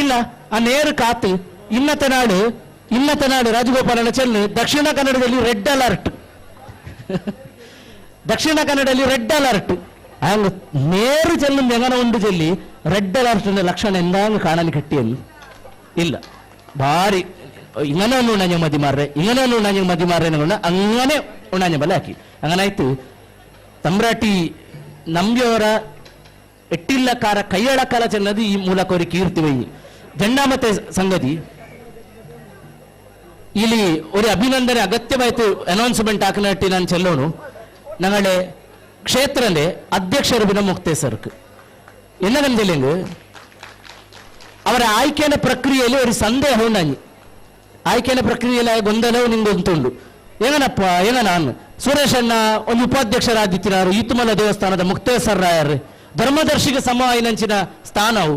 ಇಲ್ಲ ಆ ನೇರು ಕಾತು ಇನ್ನತ ನಾಡು ಇನ್ನತ ನಾಡು ರಾಜಗೋಪಾಲನ ಚೆಲ್ಲು ದಕ್ಷಿಣ ಕನ್ನಡದಲ್ಲಿ ರೆಡ್ ಅಲರ್ಟ್ ದಕ್ಷಿಣ ಕನ್ನಡದಲ್ಲಿ ರೆಡ್ ಅಲರ್ಟ್ ಹಂಗ ನೇರು ಚೆಲ್ಲು ಎಂಗನ ಉಂಡು ಚೆಲ್ಲಿ ರೆಡ್ ಅಲರ್ಟ್ ಲಕ್ಷಣ ಎಂದಾಂಗ ಕಾಣಲಿ ಕಟ್ಟಿಯನ್ನು ಇಲ್ಲ ಭಾರಿ ഇങ്ങനെ ഒന്ന് ഉണ്ണാഞ്ഞ മതി മാറേ ഇങ്ങനെ ഒന്ന് ഉണ്ണാഞ്ഞ മതി മാറേ അങ്ങനെ ഉണ്ണാഞ്ഞ ബല ಹಾಕಿ അങ്ങനാಯ್ತು ತಮ್ರಾಟಿ ನಂಬಿಯವರ ಎಟ್ಟಿಲ್ಲಕಾರ ಕೈಯಳಕಾರ ಚೆನ್ನದು ಈ ಮೂಲಕ ಅವ್ರಿಗೆ ಕೀರ್ತಿ ವೈ ಜೆಂಡಾ ಮತ್ತೆ ಸಂಗತಿ ಇಲ್ಲಿ ഒരു ಅಭಿನಂದನೆ ಅಗತ್ಯವಾಯಿತು ಅನೌನ್ಸ್ಮೆಂಟ್ ಹಾಕಿನಟ್ಟಿ ನಾನು ಚೆಲ್ಲೋನು ನങ്ങളെ ಕ್ಷೇತ್ರಲೆ ಅಧ್ಯಕ್ಷರು ಬಿನ ಮುಕ್ತೇಸರ್ಕ್ എന്നകಂದಿല്ലെങ്ക് ಅವರ ಆಯ್ಕೆಯ ಪ್ರಕ್ರಿಯೆಯಲ್ಲಿ ഒരു ಸಂದೇಹ ಉಂಡಾഞ്ഞി ಆಯ್ಕೆಯ ಪ್ರಕ್ರಿಯೆಯಲ್ಲಿ ಗೊಂದಲವು ನಿಂಗೊಂತುಂಡು ಏನಪ್ಪ ಏನ ನಾನು ಸುರೇಶ್ ಅಣ್ಣ ಒಂದು ಉಪಾಧ್ಯಕ್ಷರಾದಿತ್ತಿನಾರು ಈತುಮಲ ದೇವಸ್ಥಾನದ ಮುಕ್ತೇಸರ್ ರಾಯರ್ ಧರ್ಮದರ್ಶಿಗೆ ಸಮ ಐನಂಚಿನ ಸ್ಥಾನವು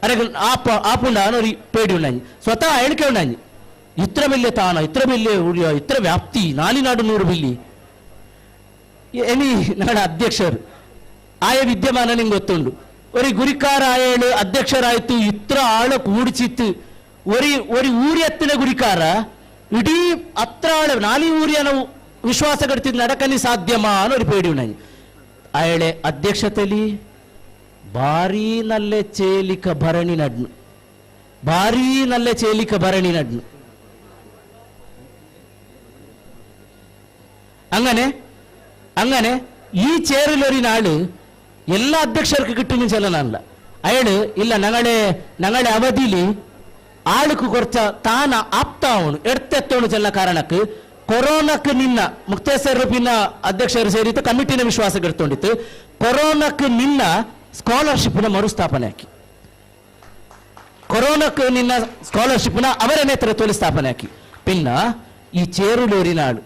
ಅರೆ ಆಪ ಆಪುಂಡ ಅನ್ನೋರಿ ಪೇಡಿ ಉಂಡಾഞ്ഞಿ ಸ್ವತಃ ಹೇಳಿಕೆ ಉಂಡಾഞ്ഞಿ ಇತ್ರ ಬಿಲ್ಲೆ ತಾನ ಇತ್ರ ಬಿಲ್ಲೆ ಉಳಿಯ ಇತ್ರ ವ್ಯಾಪ್ತಿ ನಾಲಿನಾಡು 100 ಬಿಲ್ಲಿ ಎನಿ ನಾಡ ಅಧ್ಯಕ್ಷರು ಆಯ ವಿದ್ಯಮಾನ ನಿಂಗೆ ಗೊತ್ತುಂಡು ഒരു ಗುರಿಕಾರ ಆಯೇಳು ಅಧ್ಯಕ್ಷರಾಯ್ತು ಇತ್ರ ಆಳ ಕೂಡಿಚಿತ್ತು ಒರಿ ಒರಿ ಊರಿಯತ್ತಿನ ಗುರಿಕಾರ ಇಡೀ ಅತ್ರ ಆಳ ನಾಲಿ ಊರಿಯನ ವಿಶ್ವಾಸ ಕಟ್ತಿದ್ ನಡಕನಿ ಸಾಧ್ಯಮಾ ಅನ್ನೋ ഒരു പേടി ഉണ്ടായി ಅಯಳೆ ಅಧ್ಯಕ್ಷತೆಲಿ ಭಾರೀ ನಲ್ಲೆ ಚೇಲಿಕ ಭರಣಿ ನಡ್ನು, ಭಾರೀ ನಲ್ಲೆ ಚೇಲಿಕ ಭರಣಿ ನಡ್ನು. അങ്ങനെ അങ്ങനെ ഈ ചേറിലൊരിനാള് എല്ലാ അധ്യക്ഷർക്ക് കിട്ടുന്ന ചെല്ലനല്ല. അയാള് ഇല്ല ഞങ്ങളെ ഞങ്ങളെ അവധിയിൽ ആൾക്ക് കുറച്ച താന ആപ്താവണു എടുത്തെത്തോണു ചെല്ല കാരണക്ക് കൊറോണക്ക് നിന്ന മുക്തേശ്വർ പിന്നെ അധ്യക്ഷർ ಸೇರಿತ್ತು ಕಮಿಟಿನ ವಿಶ್ವಾಸ എടുത്തോണ്ടിತ್ತು ಕೊರೋನಾಕ್ಕೆ ನಿನ್ನ ಸ್ಕಾಲರ್ಶಿಪ್ನ ಮರುಸ್ಥಾಪನೆ ಹಾಕಿ, ಕೊರೋನಾಕ್ಕೆ ನಿನ್ನ ಸ್ಕಾಲರ್ಶಿಪ್ನ ಅವರ ನೇತೃತ್ವದಲ್ಲಿ ಸ್ಥಾಪನೆ ಹಾಕಿ. ಪಿನ್ನ ಈ ಚೇರುಲೂರಿನಾಳು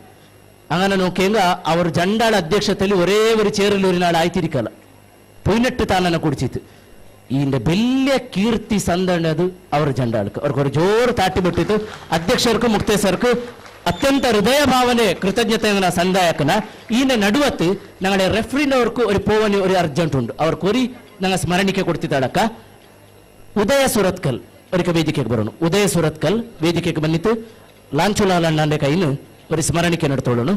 അങ്ങനെ നോക്കിയെങ്ക അവർ ജണ്ടാൾ അധ്യക്ഷത്തിൽ ഒരേ ഒരു ചേറിലൊരിനാൾ ആയിത്തിരിക്കല പതിനെട്ട് താനനെ കുടിച്ചിട്ട് ഇതിന്റെ വലിയ കീർത്തി സന്തണത് അവർ ജണ്ടാൾക്ക് അവർക്ക് ഒരു ജോറ് താട്ടിമുട്ടിട്ട് അധ്യക്ഷർക്ക് മുക്തേശ്വർക്ക് അത്യന്ത ഹൃദയഭാവനെ കൃതജ്ഞത സന്തായക്കന. ഈന്റെ നടുവത്ത് ഞങ്ങളുടെ റെഫറിനവർക്ക് ഒരു പോവന് ഒരു അർജന്റ് ഉണ്ട്, അവർക്കൊരു ഞങ്ങൾ സ്മരണിಕೆ കൊടുത്തിട്ടടക്ക. ഉദയ സുരത്കൽ ഒരിക്കൽ വേദിക്കേക്ക് ಬರೋಣ. ഉദയ സുരത്കൽ വേദിക്കേക്ക് ಬಂದಿತ್ತು ಲಾಂಚುಲಾಲ್ ಅಣ್ಣന്റെ കയ്യിൽ ഒരു സ്മരണിಕೆ എടുത്തോളൂ.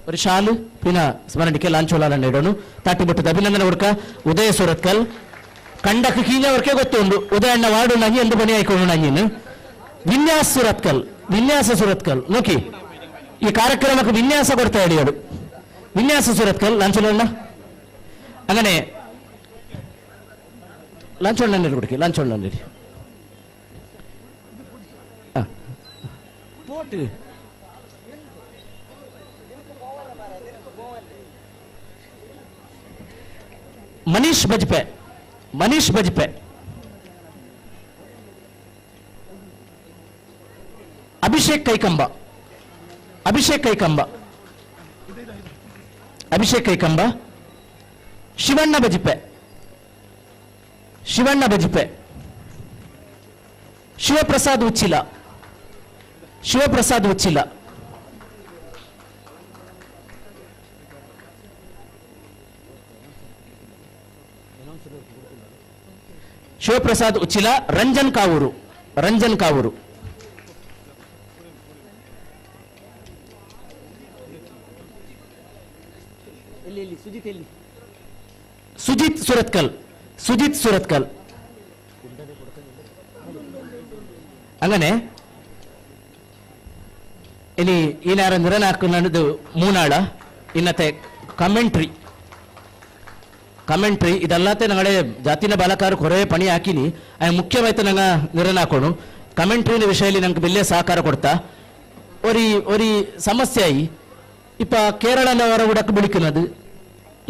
ഒരു ഷാല് പിന്നെ സ്മരണിಕೆ ಲಾಂಚುಲಾಲ್ ಅಣ್ಣ ಇಡೋಣ. ತಾಟಿಬಿಟ್ಟದ ಅಭಿನಂದನೆ കൊടുക്ക ಉದಯ ಸುರತ್ಕಲ್. ಕಂಡಕ್ಕೆ ಕೀഞ്ഞവർക്കേ ಗೊತ್ತುಂಡು ಉದಯ ಅಣ್ಣ ವಾರ್ಡು ನಂಗೆ ಎಂದು ಬಣಿ ಆಯ್ಕೊಂಡು ನಂಗಿನ. ವಿನ್ಯಾಸ ಸುರತ್ಕಲ್, ವಿನ್ಯಾಸ ಸುರತ್ಕಲ್ ನೋಕಿ ಈ ಕಾರ್ಯಕ್ರಮಕ್ಕೆ ವಿನ್ಯಾಸ ಕೊಡ್ತಾ ಹಿಡಿಯೋಡು ವಿನ್ಯಾಸ ಸುರತ್ಕಲ್ ಲಾಂಚುಲಣ್ಣ. അങ്ങനെ ಲಾಂಚೋಳ್ನ ಕೊಡ್ಕಿ, ಲಾಂಚೋಳ್ನ പോട്ട്. മനീഷ് ബജ്പെ, മനീഷ് ബജ്പെ, അഭിഷേക് കൈക്കമ്പ, അഭിഷേക് കൈക്കമ്പ, അഭിഷേക് കൈക്കമ്പ, ശിവണ്ണ ബജ്പെ, ശിവണ്ണ ബജ്പെ, ശിവപ്രസാദ് ഉച്ചില, ശിവപ്രസാദ് ഉച്ചില, ശിവപ്രസാദ് ഉച്ചില, ರಂಜನ್ ಕಾವೂರು, ರಂಜನ್ ಕಾವೂರು. ಸುಜಿತ್ ಸುರತ್ಕಲ್, ಸುಜಿತ್ ಸುರತ್ಕಲ್. അങ്ങനെ ഇനി ഈ നേരം നിറനാക്കുന്നത് മൂന്നാള ഇന്നത്തെ കമൻട്രി. കമൻട്രി ഇതല്ലാത്ത ഞങ്ങളെ ಜಾತಿನ ಬಾಲಕರು ಕೊರೆ ಪಣಿ ಹಾಕಿನಿ ಮುಖ್ಯವಾಯ್ತು ನಂಗೆ ನಿರನಾಕೋಣು ಕಮೆಂಟ್ರಿನ ವಿಷಯದಲ್ಲಿ ನಂಗೆ ಬೆಲ್ಲೆ ಸಹಕಾರ ಕೊಡ್ತಾ. ഒരു ഒരു ಸಮಸ್ಯೆ ಇಪ್ಪ ಕೇರಳನವರ ಉಡಕ್ಕೆ ಬಿಳಿക്കുന്നത്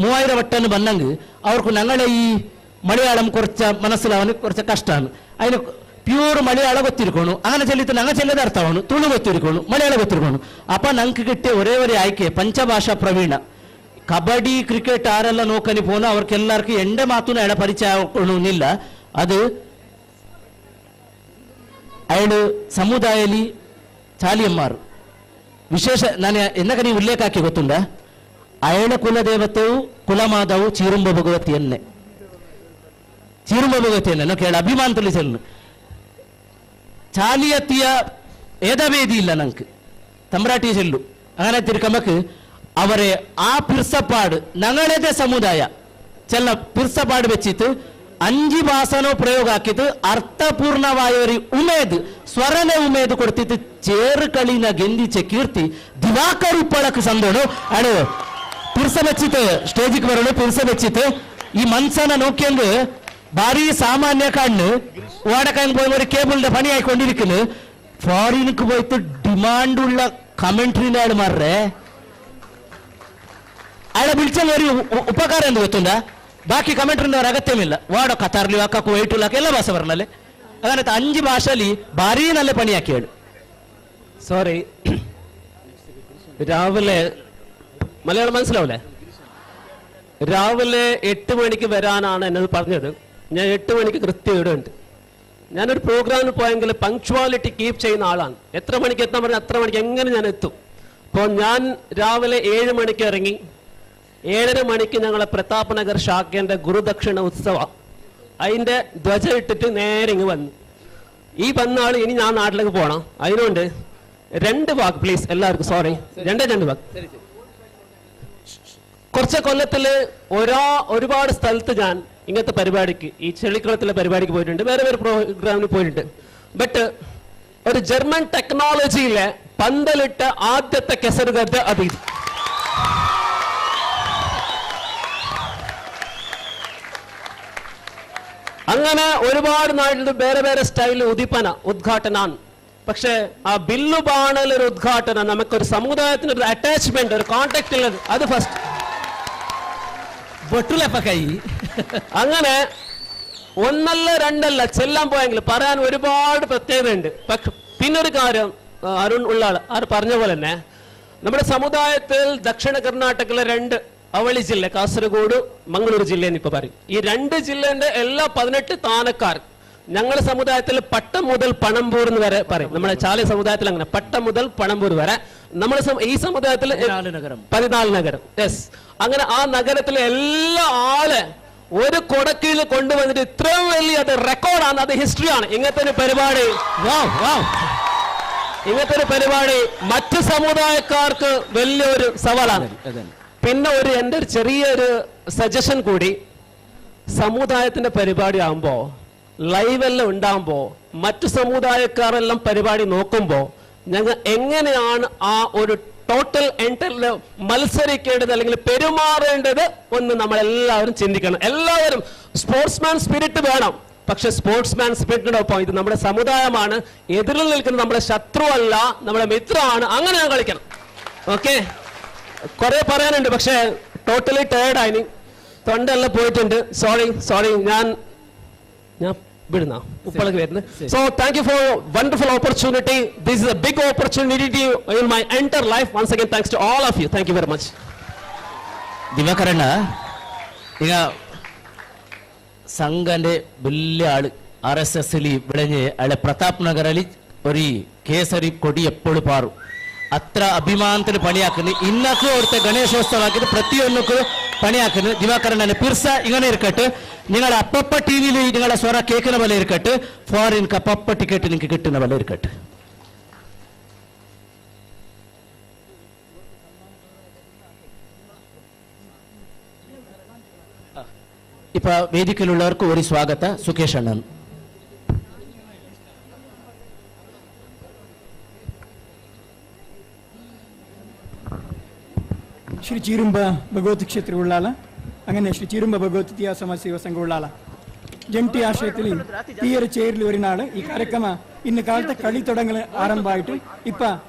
3000 വട്ടന് വന്നെങ്കിൽ അവർക്ക് ഞങ്ങളെ ഈ മലയാളം കുറച്ച മനസ്സിലാവാൻ കുറച്ച് കഷ്ടമാണ്. അതിന് പ്യൂർ മലയാളം ಗೊತ್ತಿರ್ಕೊಂಡು അങ്ങനെ ചെല്ലിത്ത് ഞങ്ങൾ ചെല്ലത് അർത്ഥമാണ് തുളു ಗೊತ್ತಿರ್ಕೊಂಡು മലയാളം ಗೊತ್ತಿರ್ಕೊಂಡು. അപ്പൊ ನಂಗೆ കിട്ടിയ ഒരേ ഒരു ആಯ್ಕೆ ಪಂಚಭಾಷಾ ಪ್ರವೀಣ. ಕಬಡ್ಡಿ ಕ್ರಿಕೆಟ್ ಆರೆಲ್ಲ ನೋಕನಿ ಪೋನ ಅವ್ರಿಗೆಲ್ಲರಿಗೂ ಎಂಡೆ ಮಾತುನ ಎಡ ಪರಿಚಯ ಆಗೋಣಿಲ್ಲ. ಅದು ಅಯಳು ಸಮುದಾಯಲಿ ಚಾಲಿಯಮ್ಮಾರು ವಿಶೇಷ ನಾನು എന്നൊക്കെ ನೀವು ಉಲ್ಲೇಖ ಹಾಕಿ ಗೊತ್ತುಂಡ. ಅಯಳ ಕುಲದೇವತೆಯು ಕುಲಮಾದವು ಚೀರುಂಬ ಭಗವತಿಯನ್ನೇ, ಚೀರುಂಬ ಭಗವತಿಯನ್ನೇ ಕೇಳ ಅಭಿಮಾನದಲ್ಲಿ ಚೆಲ್ಲು ಚಾಲಿಯತಿಯ ಏದವೇದಿ ಇಲ್ಲ ನಂಗೆ ತಮ್ರಾಟಿ ಚೆಲ್ಲು അങ്ങനെ ತಿರ್ಕಮಕ್ ಅವರೇ ಆ ಪಿರ್ಸಪಾಡು ನಂಗಳದೇ ಸಮುದಾಯ ಚೆಲ್ಲ ಪಿರ್ಸಪಾಡು ಬೆಚ್ಚಿತ್ತು ಅಂಜಿ ಭಾಷನೋ ಪ್ರಯೋಗ ಹಾಕಿತ್ತು ಅರ್ಥಪೂರ್ಣವಾಯೋರಿ ಉಮೇದ್ ಸ್ವರನೆ ಉಮೇದ್ ಕೊಡ್ತಿತ್ತು ಚೇರುಕಳಿನ ಗೆಂದಿಚೆ ಕೀರ್ತಿ ದಿವಾಕರ್ ಉಪ್ಪಳಕ್ಕೆ ಸಂದೋಡು ಅಡು ಪಿರ್ಸ ಬೆಚ್ಚಿತ್ತು ಸ್ಟೇಜಿಗೆ ಬರೋಣ ಪಿರ್ಸ ಬೆಚ್ಚಿತ್ತು ಈ ಮನ್ಸನ ನೋಕ್ಯಂದು ಭಾರಿ ಸಾಮಾನ್ಯ ಕಣ್ಣು ವಾಡಕಂಗ್ പോയി കേബിളിന്റെ പണി ആയിക്കൊണ്ടിരിക്കുന്നു. ഫോറിനക്ക് പോയിട്ട് ഡിമാൻഡ് ഉള്ള കമന്ററിന്റെ ആള് മാറേ അയാളെ വിളിച്ചാൽ ഒരു ഉപകാരം എന്ത് ಗೊತ್ತುಂಡ? ബാക്കി കമന്ററിന്റെ ഒരു അഗത്യമില്ല. വാടോ ഖത്തറിലും ആക്ക കുവൈറ്റിലും എല്ലാ ഭാഷ പറഞ്ഞല്ലേ അങ്ങനെ 5 ഭാഷയിൽ ഭാരി നല്ല പണിയാക്കിയാണ്. സോറി, രാവിലെ മലയാളം മനസ്സിലാവൂലേ? രാവിലെ 8 മണിക്ക് വരാനാണ് എന്നോട് പറഞ്ഞത്. ഞാൻ 8 മണിക്ക് കൃത്യം ഇവിടെ ഉണ്ട്. ഞാനൊരു പ്രോഗ്രാമിന് പോയെങ്കിൽ പങ്ക്ച്വാലിറ്റി കീപ്പ് ചെയ്യുന്ന ആളാണ്. എത്ര മണിക്ക് എത്താൻ പറഞ്ഞാൽ അത്ര മണിക്ക് എങ്ങനെ ഞാൻ എത്തും. അപ്പോൾ ഞാൻ രാവിലെ 7 മണിക്ക് ഇറങ്ങി 7:30 മണിക്ക് ഞങ്ങളെ പ്രതാപ് നഗർ ശാഖേൻ്റെ ഗുരുദക്ഷിണ ഉത്സവ അതിൻ്റെ ധ്വജ ഇട്ടിട്ട് നേരെ ഇങ്ങ് വന്നു. ഈ വന്നാൾ ഇനി ഞാൻ നാട്ടിലേക്ക് പോകണം. അതിനുകൊണ്ട് 2 വാക്ക് പ്ലീസ് എല്ലാവർക്കും, സോറി, 2 വാക്ക്. കുറച്ച് കൊല്ലത്തിൽ ഒരുപാട് സ്ഥലത്ത് ഞാൻ ഇങ്ങനത്തെ പരിപാടിക്ക്, ഈ ചെളിക്കുളത്തിലെ പരിപാടിക്ക് പോയിട്ടുണ്ട്, വേറെ വേറെ പ്രോഗ്രാമിന് പോയിട്ടുണ്ട്. ബട്ട് ഒരു ജർമ്മൻ ടെക്നോളജിയിലെ പന്തലിട്ട ആദ്യത്തെ കെസറുഗദ്ദ അത് ഇത്. അങ്ങനെ ഒരുപാട് നാട്ടിൽ വേറെ വേറെ സ്റ്റൈലിൽ ഉദിപ്പന ഉദ്ഘാടനാണ്. പക്ഷെ ആ ബില്ലു ബാണലൊരു ഉദ്ഘാടനം നമുക്കൊരു സമുദായത്തിന് ഒരു അറ്റാച്ച്മെന്റ്, ഒരു കോണ്ടാക്ട് ഉള്ളത്, അത് ഫസ്റ്റ്. അങ്ങനെ ഒന്നല്ല രണ്ടല്ല ചെല്ലാൻ പോയെങ്കിൽ പറയാൻ ഒരുപാട് പ്രത്യേകതയുണ്ട്. പക്ഷെ പിന്നൊരു കാര്യം, അരുൺ ഉള്ളാൾ ആര് പറഞ്ഞ പോലെ തന്നെ നമ്മുടെ സമുദായത്തിൽ ദക്ഷിണ കർണാടകയിലെ രണ്ട് അവളി ജില്ല, കാസർഗോഡ് മംഗളൂരു ജില്ലയെന്ന് ഇപ്പൊ പറയും. ഈ രണ്ട് ജില്ലേന്റെ എല്ലാ 18 താനക്കാർ ഞങ്ങളുടെ സമുദായത്തിൽ പട്ടം മുതൽ പണമ്പൂർ എന്ന് വരെ പറയും. നമ്മുടെ ചാലി സമുദായത്തിൽ അങ്ങനെ പട്ടം മുതൽ പണമ്പൂർ വരെ നമ്മുടെ ഈ സമുദായത്തിൽ 14 നഗരം. യെസ്. അങ്ങനെ ആ നഗരത്തിലെ എല്ലാ ആളെ ഒരു കൊടക്കീഴിൽ കൊണ്ടുവന്നിട്ട് ഇത്രയും വലിയ അത് റെക്കോർഡാണ്, അത് ഹിസ്റ്ററിയാണ്. ഇങ്ങനത്തെ ഒരു പരിപാടി, ഇങ്ങനത്തെ ഒരു പരിപാടി മറ്റു സമുദായക്കാർക്ക് വലിയൊരു സവാളാണ്. പിന്നെ ഒരു എൻ്റെ ഒരു ചെറിയൊരു സജഷൻ കൂടി, സമുദായത്തിന്റെ പരിപാടി ആകുമ്പോ ലൈവെല്ലാം ഉണ്ടാകുമ്പോ മറ്റു സമുദായക്കാരെല്ലാം പരിപാടി നോക്കുമ്പോ ഞങ്ങൾ എങ്ങനെയാണ് ആ ഒരു ടോട്ടൽ എൻറ്ററിൽ മത്സരിക്കേണ്ടത് അല്ലെങ്കിൽ പെരുമാറേണ്ടത് ഒന്ന് നമ്മളെല്ലാവരും ചിന്തിക്കണം. എല്ലാവരും സ്പോർട്സ്മാൻ സ്പിരിറ്റ് വേണം, പക്ഷെ സ്പോർട്സ്മാൻ സ്പിരിറ്റിനൊപ്പം ഇത് നമ്മുടെ സമുദായമാണ്, എതിരിൽ നിൽക്കുന്ന നമ്മുടെ ശത്രുവല്ല, നമ്മുടെ മിത്രമാണ്. അങ്ങനെ ഞാൻ കളിക്കണം. ഓക്കെ, കുറെ പറയാനുണ്ട്, പക്ഷെ ടോട്ടലി ടയേർഡായി, തൊണ്ടെല്ലാം പോയിട്ടുണ്ട്. സോറി സോറി, ഞാൻ ഞാൻ വിടുന്ന ഉപ്പളക്ക് വരുന്നത്. So thank you for wonderful opportunity. This is a big opportunity in my entire life. Once again thanks to all of you. Thank you very much. ದಿವಾಕರಣ್ಣ, ಈಗ ಸಂಘನೆ വലിയ ആള് ആർ എസ് എസ് വിളഞ്ഞ് അയാളെ പ്രതാപ് നഗറിൽ ഒരു കേസരി കൊടി എപ്പോഴും പാറും. അത്ര അഭിമാനത്തിന് പണിയാക്കുന്നു. ഇന്നക്കും അവിടുത്തെ ഗണേശോത്സവമാക്കിയത് പ്രതിയൊന്നുക്കും പണിയാക്കുന്നു. ദിവാകരണ്ണനെ പിർസ ഇങ്ങനെ ഇരിക്കട്ടെ, നിങ്ങളെ അപ്പപ്പ ടി വിയിൽ നിങ്ങളെ സ്വര കേൾക്കുന്ന പോലെ ഇരിക്കട്ടെ, ഫോറിൻ അപ്പപ്പ ടിക്കറ്റ് നിങ്ങൾക്ക് കിട്ടുന്ന പോലെ ഇരിക്കട്ടെ. ഇപ്പൊ വേദിക്കലുള്ളവർക്ക് ഒരു സ്വാഗത സുകേഷ് അണ്ണൻ. ಶ್ರೀ ಚೀರುಂಬ ಭಗವತಿ ಕ್ಷೇತ್ರ ಉಳ್ಳಾಲ, അങ്ങനെ ശ്രീ ചീരുമ്പ ഭഗവതി തീയ സമാജ ಸೇವಾ ಸಂಘ ಉಳ್ಳಾಲ ಜಂಟಿ ಆಶ್ರಯದಲ್ಲಿ ತೀಯರ ಚೇರ್ಲಿ ಒರಿನಾಳು ಈ ಕಾರ್ಯಕ್ರಮ ಇನ್ನು ಕಾಲದ ಕಳಿ ತೊಡಂಗಲ ಆರಂಭ ಆಯಿತು. ಇಪ್ಪ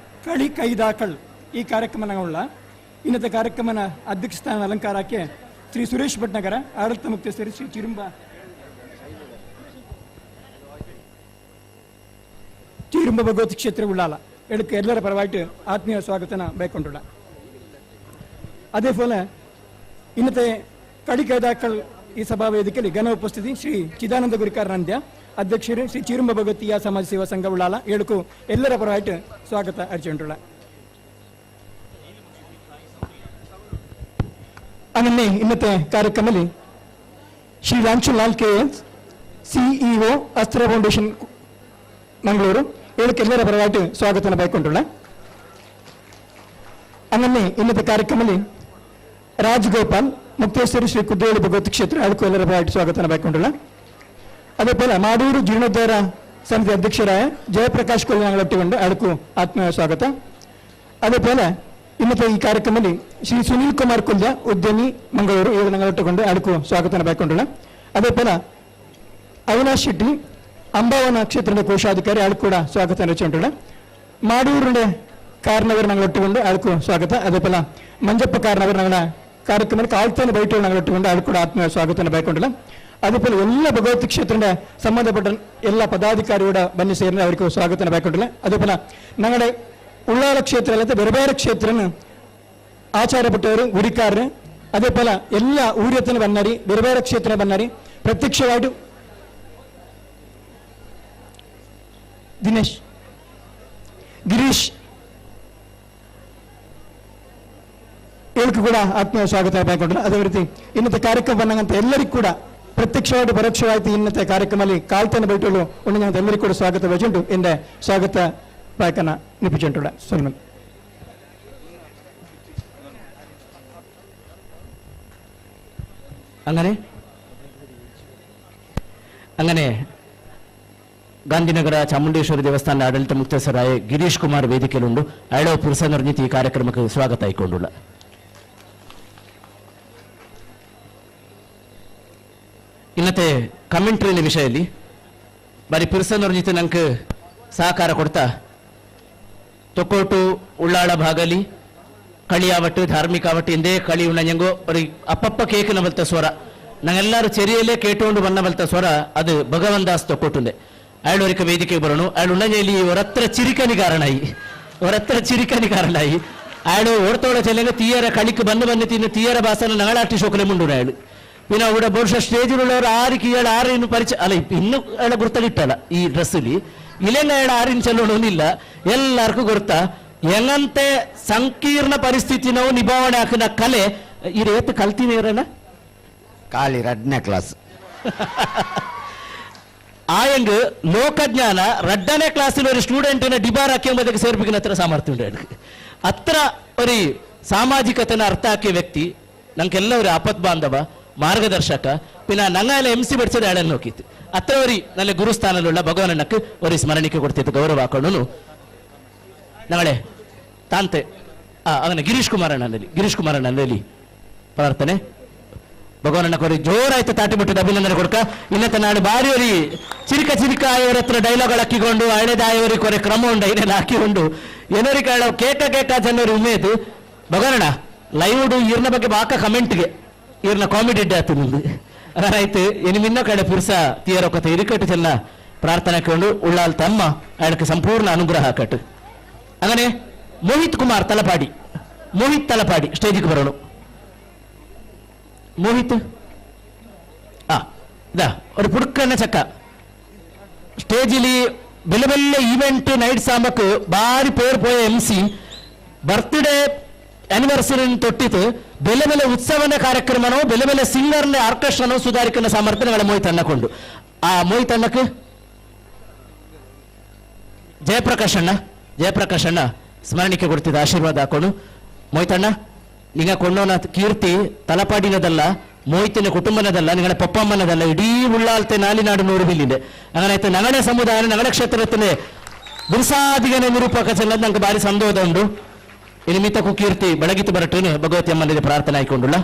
ಕಳಿ ಕೈದಾಕಳ್ ಈ ಕಾರ್ಯಕ್ರಮ ಉಳ್ಳ ಇನ್ನത്തെ ಕಾರ್ಯಕ್ರಮನ ಅಧ್ಯಕ್ಷ ಸ್ಥಾನ ಅಲಂಕಾರಕ್ಕೆ ಶ್ರೀ ಸುರೇಶ್ ಭಟ್ನಗರ, ಆಡಳಿತ ಮುಕ್ತೇಶ್ವರಿ ಶ್ರೀ ಚೀರುಂಬ ಚೀರುಂಬ ಭಗವತಿ ಕ್ಷೇತ್ರ ಉಳ್ಳಾಲ ಎಡಕ್ಕೆ ಎಲ್ಲರ ಪರವಾಗಿ ಆತ್ಮೀಯ ಸ್ವಾಗತನ ಬೈಕೊಂಡುಳ್ಳ. അതേപോലെ ഇന്നത്തെ കളികേതാക്കൾ ഈ സഭാവേദിക്കൽ ഘന ഉപസ്ഥിതി ಶ್ರೀ ಚಿದಾನಂದ ಗುರಿಕಾರ ನಂದ್ಯ, ಅಧ್ಯಕ್ಷರು ಶ್ರೀ ಚೀರುಂಬ ಭಗವತಿಯ ಸಮಾಜ ಸೇವಾ ಸಂಘ ಉಳ್ಳಾಲ ಏಳುಕು ಎಲ್ಲರ ಪರವಾಗಿ ಸ್ವಾಗತ ಅರ್ಜುಂಡುಳ್ಳ. അങ്ങനെ ഇന്നത്തെ ಕಾರ್ಯಕ್ರಮದಲ್ಲಿ Shri Ranchu Lal K S CEO Astra foundation Mangaluru ಏಳಕ್ಕೆ ಎಲ್ಲರ ಪರವಾಗಿ ಸ್ವಾಗತನ ಬೈಕೊಂಡುಳ್ಳ. അങ്ങനെ ഇന്നത്തെ ಕಾರ್ಯಕ್ರಮದಲ್ಲಿ ರಾಜಗೋಪಾಲ್ ಮುಕ್ತೇಶ್ವರಿ ಶ್ರೀ ಕುದ್ರೋಳಿ ಭಗವತಿ ಕ್ಷೇತ್ರ ಅದಕ್ಕೂ ಎಲ್ಲರ ಪರವಾಗಿ ಸ್ವಾಗತನ ಬೈಕೊಂಡುಳ್ಳ. അതേപോലെ ಮಾಡೂರು ಜೀರ್ಣೋದ್ಧಾರ ಸಮಿತಿ ಅಧ್ಯಕ್ಷರಾಯ ಜಯಪ್ರಕಾಶ್ ಕೊಲ್ಲಾಂಗಳೊಟ್ಟಿಕೊಂಡು ಅದಕ್ಕೂ ಆತ್ಮೀಯ ಸ್ವಾಗತ. അതേപോലെ ഇന്നത്തെ ಈ ಕಾರ್ಯಕ್ರಮದಲ್ಲಿ ಶ್ರೀ ಸುನೀಲ್ ಕುಮಾರ್ ಕೊಲ್ಯ ಉದ್ಯಮಿ ಮಂಗಳೂರು ಇವರು ഞങ്ങളൊട്ടുകൊണ്ട് ಅದಕ್ಕೂ ಸ್ವಾಗತನ ಬೈಕೊಂಡುಳ್ಳ. അതേപോലെ ಅವಿನಾಶ್ ಶೆಟ್ಟಿ ಅಂಬಾವನ ಕ್ಷೇತ್ರದ ಕೋಶಾಧಿಕಾರಿ ಅದಕ್ಕೂ ಕೂಡ ಸ್ವಾಗತ ರಚಿಸಿಕೊಂಡುಳ್ಳ. ಮಾಡೂರಿನ ಕಾರ್ನವರು ഞങ്ങളൊട്ടുകൊണ്ട് ಅದಕ್ಕೂ ಸ್ವಾಗತ. അതേപോലെ ಮಂಜಪ್ಪ ಕಾರ್ನವರು ഞങ്ങളുടെ ಕಾರ್ಯಕ್ರಮಕ್ಕೆ ಆಳ್ತಾನೆ ಬೈಟು ഞങ്ങളൊട്ടുകൊണ്ട് ಅದಕ್ಕೂ ಕೂಡ ಆತ್ಮೀಯ ಸ್ವಾಗತನ ಬೈಕೊಂಡುಳ್ಳ. അതേപോലെ എല്ലാ ഭഗവതി ക്ഷേത്രത്തിന്റെ സംബന്ധപ്പെട്ട എല്ലാ പದಾಧಿಕಾರಿയുടെ ಬನ್ನಿ ಸೇರಿದ ಅವರಿಗೆ ಸ್ವಾಗತನ ಬೈಕೊಂಡುಳ್ಳ. അതേപോലെ ഞങ്ങളുടെ ಉಳ್ಳಾಲ ಕ್ಷೇತ್ರ ಅಲ್ಲದೆ ಬೇರೆ ಬೇರೆ ಕ್ಷೇತ್ರನ ಆಚಾರ್ಯಪಟ್ಟವರು ಗುರಿಕಾರರು അതേപോലെ എല്ലാ ಊರ್ಯತನ ಬನ್ನರಿ ಬೇರೆ ಬೇರೆ ಕ್ಷೇತ್ರ ಬನ್ನರಿ ಪ್ರತ್ಯಕ್ಷವಾಗಿ ದಿನೇಶ್ ಗಿರೀಶ್ ಇವರಿಗೂ ಕೂಡ ಆತ್ಮೀಯ ಸ್ವಾಗತ ಬೈಕೊಂಡ್ರು. ಅದೇ ರೀತಿ ಇನ್ನത്തെ ಕಾರ್ಯಕ್ರಮ ಬಂದಂತ ಎಲ್ಲರಿಗೂ ಕೂಡ ಪ್ರತ್ಯಕ್ಷವಾಗಿ ಪರೋಕ್ಷವಾಗಿ ಇನ್ನത്തെ ಕಾರ್ಯಕ್ರಮದಲ್ಲಿ ಕಾಲ್ತನ ಬೈಟೋಳು ಉಂಡು ಎಲ್ಲರಿಗೂ ಕೂಡ ಸ್ವಾಗತ ಬಯಸುಂಟು ಎಂದ ಸ್ವಾಗತ ಬಾಯ್ಕನ ನಿಪಿಚುಂಟುಳ. ಸೊಲ್ಮನ್. അങ്ങനെ അങ്ങനെ ಗಾಂಧಿನಗರ ಚಾಮುಂಡೇಶ್ವರಿ ದೇವಸ್ಥಾನದ ಆಡಳಿತ ಮುಖ್ಯಸ್ಥರಾಯ ಗಿರೀಶ್ ಕುಮಾರ್ ವೇದಿಕೆಯಲ್ಲುಂಡು. ಅಯಳೋ ಪುರುಷ ನಿರ್ಮಿತ ಈ ಕಾರ್ಯಕ್ರಮಕ್ಕೆ ಸ್ವಾಗತ ಆಯ್ಕೊಂಡುಳ್ಳ. ಇನ್ನತೆ ಕಮೆಂಟ್ರಿನ ವಿಷಯದಲ್ಲಿ ಬಾರಿ ಪುರುಷ ನಿರ್ಮಿತ ನಂಗೆ ಸಹಕಾರ ಕೊಡ್ತಾ ತೊಕ್ಕೋಟು ಉಳ್ಳಾಳ ಭಾಗಲಿ ಕಳಿಯಾವಟ್ಟು ಧಾರ್ಮಿಕ ಆವಟ್ಟು ಎಂದೇ ಕಳಿ ಉಣ್ಣಂಗೋ ಅಪ್ಪಪ್ಪ ಕೇಕಿನ ಬಲ್ತ ಸ್ವರ ನಂಗೆಲ್ಲರೂ ಚೆರಿಯಲ್ಲೇ ಕೇಟೋಂಡು ಬನ್ನ ಬಲ್ತ ಸ್ವರ ಅದು ಭಗವನ್ ದಾಸ್ ತೊಕ್ಕೊಟ್ಟುಂದೆ. ಅಯಳೋರಿಕ ವೇದಿಕೆಗೆ ಬರೋಣ. ಅಯಳು ಉಣ್ಣಂಜಲಿ ಹೊರತ್ರ ಚಿರಿಕನಿಗಾರನಾಯಿ ಹೊರತ್ರ ಚಿರಿಕನಿಗಾರನಾಯಿ ಅಯಳು ಓಡ್ತೋಳ ಚೆಲ್ಲಂಗ ತೀಯರ ಕಳಿക്ക് ಬಂದು ಬಂದು ತಿನ್ನು ತೀಯರ ಭಾಸನ ನಗಳಾಟಿ ಶೋಕಲೆ ಮುಂಡು ಅಯಳು. പിന്നെ അവിടെ ಬಹುಶಃ സ്റ്റേജിലുള്ളവർ ആർക്ക് ഇയാൾ ആരെയും പരിചയ അല്ല ഇನ್ನು ಅയാളെ ಗುರ್ತಲಿಟ್ಟಲ್ಲ ಈ ಡ್ರೆಸ್ಸಲ್ಲಿ ಇಲ್ಲೆಲ್ಲ ಅയാൾ ಆರಿನ ಚೆಲ್ಲೋಣಿಲ್ಲ ಎಲ್ಲರಿಗೂ ಗುರ್ತ ಎಂಗಂತೆ ಸಂಕೀರ್ಣ ಪರಿಸ್ಥಿತಿ ನಾವು ನಿಭಾವಣೆ ಹಾಕಿನ ಕಲೆ ಈ ರೇತ್ ಕಲ್ತೀನಿ ಇರಣ್ಣ ಖಾಲಿ ರಡ್ನೇ ಕ್ಲಾಸ್ ಆಯಂಗ್ ಲೋಕಜ್ಞಾನ ರಡ್ಡನೇ ಕ್ಲಾಸಿನ ഒരു ಸ್ಟೂಡೆಂಟಿನ ಡಿಬಾರ್ ಹಾಕಿ ಎಂಬುದಕ್ಕೆ ಸೇರ್ಬೇಕಿನ ಹತ್ರ ಸಾಮರ್ಥ್ಯ ಉಂಟು. ಹತ್ರ ഒരു ಸಾಮಾಜಿಕತೆನ ಅರ್ಥ ಹಾಕಿಯ ವ್ಯಕ್ತಿ ನಂಗೆಲ್ಲ ഒരു ಆಪತ್ ಬಾಂಧವ ಮಾರ್ಗದರ್ಶಕ പിന്നെ ನಂಗಾಲ ಎಂ ಸಿ പഠിച്ചത് അയാളെ നോക്കിയിട്ട് അത്ര ഒരു നല്ല ഗുരുസ്ഥാനത്തിലുള്ള ഭഗവാനണ്ണക്ക് ഒരു സ്മരണിക്ക് കൊടുത്തിട്ട് ಗೌರವ ಹಾಕೊಂಡು ನಾಳೆ ತಾಂತೆ അങ്ങനെ ಗಿರೀಶ್ ಕುಮಾರ್ ಅಣ್ಣನಲ್ಲಿ ಗಿರೀಶ್ ಕುಮಾರ್ ಅಣ್ಣನಲ್ಲಿ ಪ್ರಾರ್ಥನೆ ಭಗವಾನಣ್ಣಕ್ಕೆ ഒരു ಜೋರಾಯ್ತು ತಾಟಿ ಬಿಟ್ಟದ ಅಭಿನಂದನೆ ಕೊಡ್ಕ. ಇನ್ನತ್ತ ನಾಡು ಬಾರಿ ഒരു ಚಿರಿಕ ಚಿರಿಕ ಆಯವರ ಹತ್ರ ಡೈಲಾಗ್ ಹಾಕಿಕೊಂಡು ಹಳೆದಾಯವರಿಗೆ ಕೊರೆ ಕ್ರಮ ಉಂಡ ಇದೆಲ್ಲ ಹಾಕಿಕೊಂಡು ಏನೋರಿಗೆ ಕೇಳ ಕೇಕ ಕೇಕ ಜನರು ಉಮೇದು ಭಗವಾನಣ್ಣ ಲೈವ್ಡು ಇರ್ನ ಬಗ್ಗೆ ಬಾಕ ಕಮೆಂಟ್ಗೆ ಇವ್ರನ್ನ ಕಾಮಿಡಿ ಆಯ್ತು ನಿಂದು ಆಯ್ತು ಎನಿಮಿನ್ನ ಕಡೆ ಪುರುಷ ತೀಯರೊಕ್ಕತೆ ಇರಿಕಟ್ಟು ಚೆನ್ನ ಪ್ರಾರ್ಥನೆ ಕೊಂಡು ಉಳ್ಳಾಲ್ ತಮ್ಮ ಅದಕ್ಕೆ ಸಂಪೂರ್ಣ ಅನುಗ್ರಹ ಕಟ್ಟು. അങ്ങനെ ಮೋಹಿತ್ ಕುಮಾರ್ ತಲಪಾಡಿ ಮೋಹಿತ್ ತಲಪಾಡಿ ಸ್ಟೇಜಿಗೆ ಬರೋಣ. ಮೋಹಿತ್ ಇದಾ ഒരു ಪುಡ್ಕನ್ನ ಚಕ್ಕ ಸ್ಟೇಜಿಲಿ ಬೆಲೆ ಬೆಲೆ ಈವೆಂಟ್ ನೈಟ್ ಸಾಂಬಕ್ ಬಾರಿ ಪೇರ್ ಪೋಯ ಎಂ ಸಿ ಬರ್ತ್ಡೇ ಆನಿವರ್ಸರಿ ತೊಟ್ಟಿತ್ತು ಬೆಲೆ ಬೆಲೆ ಉತ್ಸವನ ಕಾರ್ಯಕ್ರಮನೋ ಬೆಲೆ ಬೆಲೆ ಸಿಂಗರ್ನ ಆರ್ಕೆಸ್ಟ್ರಾನೋ ಸುಧಾರಿಕನ ಸಾಮರ್ಥ್ಯಗಳ ಮೋಹಿತ್ ಅಣ್ಣಕೊಂಡು ಆ ಮೋಹಿತ್ ಅಣ್ಣಕ್ಕೆ ಜಯಪ್ರಕಾಶ್ ಅಣ್ಣ ಜಯಪ್ರಕಾಶ್ ಅಣ್ಣ ಸ್ಮರಣಿಕೆ ಕೊಡ್ತಿದ್ದ ಆಶೀರ್ವಾದ ಹಾಕೊಂಡು ಮೋಹಿತ್ ಅಣ್ಣ ನಿಂಗ ಕೊಂಡೋನ ಕೀರ್ತಿ ತಲಪಾಡಿನದಲ್ಲ ಮೋಹಿತಿನ ಕುಟುಂಬನದಲ್ಲ ನಿಂಗಳ ಪಪ್ಪಮ್ಮನದಲ್ಲ ಇಡೀ ಉಳ್ಳಾಲ್ತೆ ನಾಲಿನಾಡು ನೂರು ಬಿಲ್ಲಿದೆ ಹಂಗಾಯ್ತು ನಗಣ ಸಮುದಾಯ ನಗಣ ಕ್ಷೇತ್ರത്തിനെ ಬಿರ್ಸಾದಿಗನೆ ನಿರೂಪಕ ಚೆಲ್ಲದ್ ನಂಗೆ ಭಾರಿ ಸಂದೋಧ ಉಂಡು. ಈ ನಿಮಿತ್ತಕ್ಕೂ ಕೀರ್ತಿ ಬೆಳಗಿತು ಬರಟೇನು ಭಗವತಿ ಅಮ್ಮನಿಗೆ ಪ್ರಾರ್ಥನೆ ಆಯ್ಕೊಂಡುಳ್ಳ.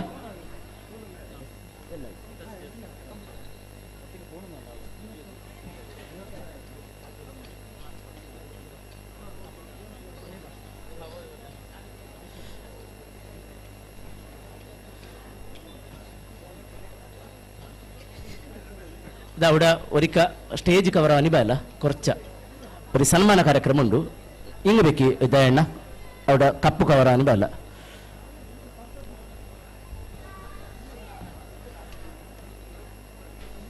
അവിടെ ഒരിക്ക സ്റ്റേജ് കവർ അനിബല്ല കുറച്ച ഒരു സನ್മാന ಕಾರ್ಯಕ್ರಮ ಉಂಡು ಇಂಗ್ ಬೇಕಿ ದಯಣ್ಣ അവിടെ ಕಪ್ಪು ಕವರ್ ಅನಿಬಲ್ಲ.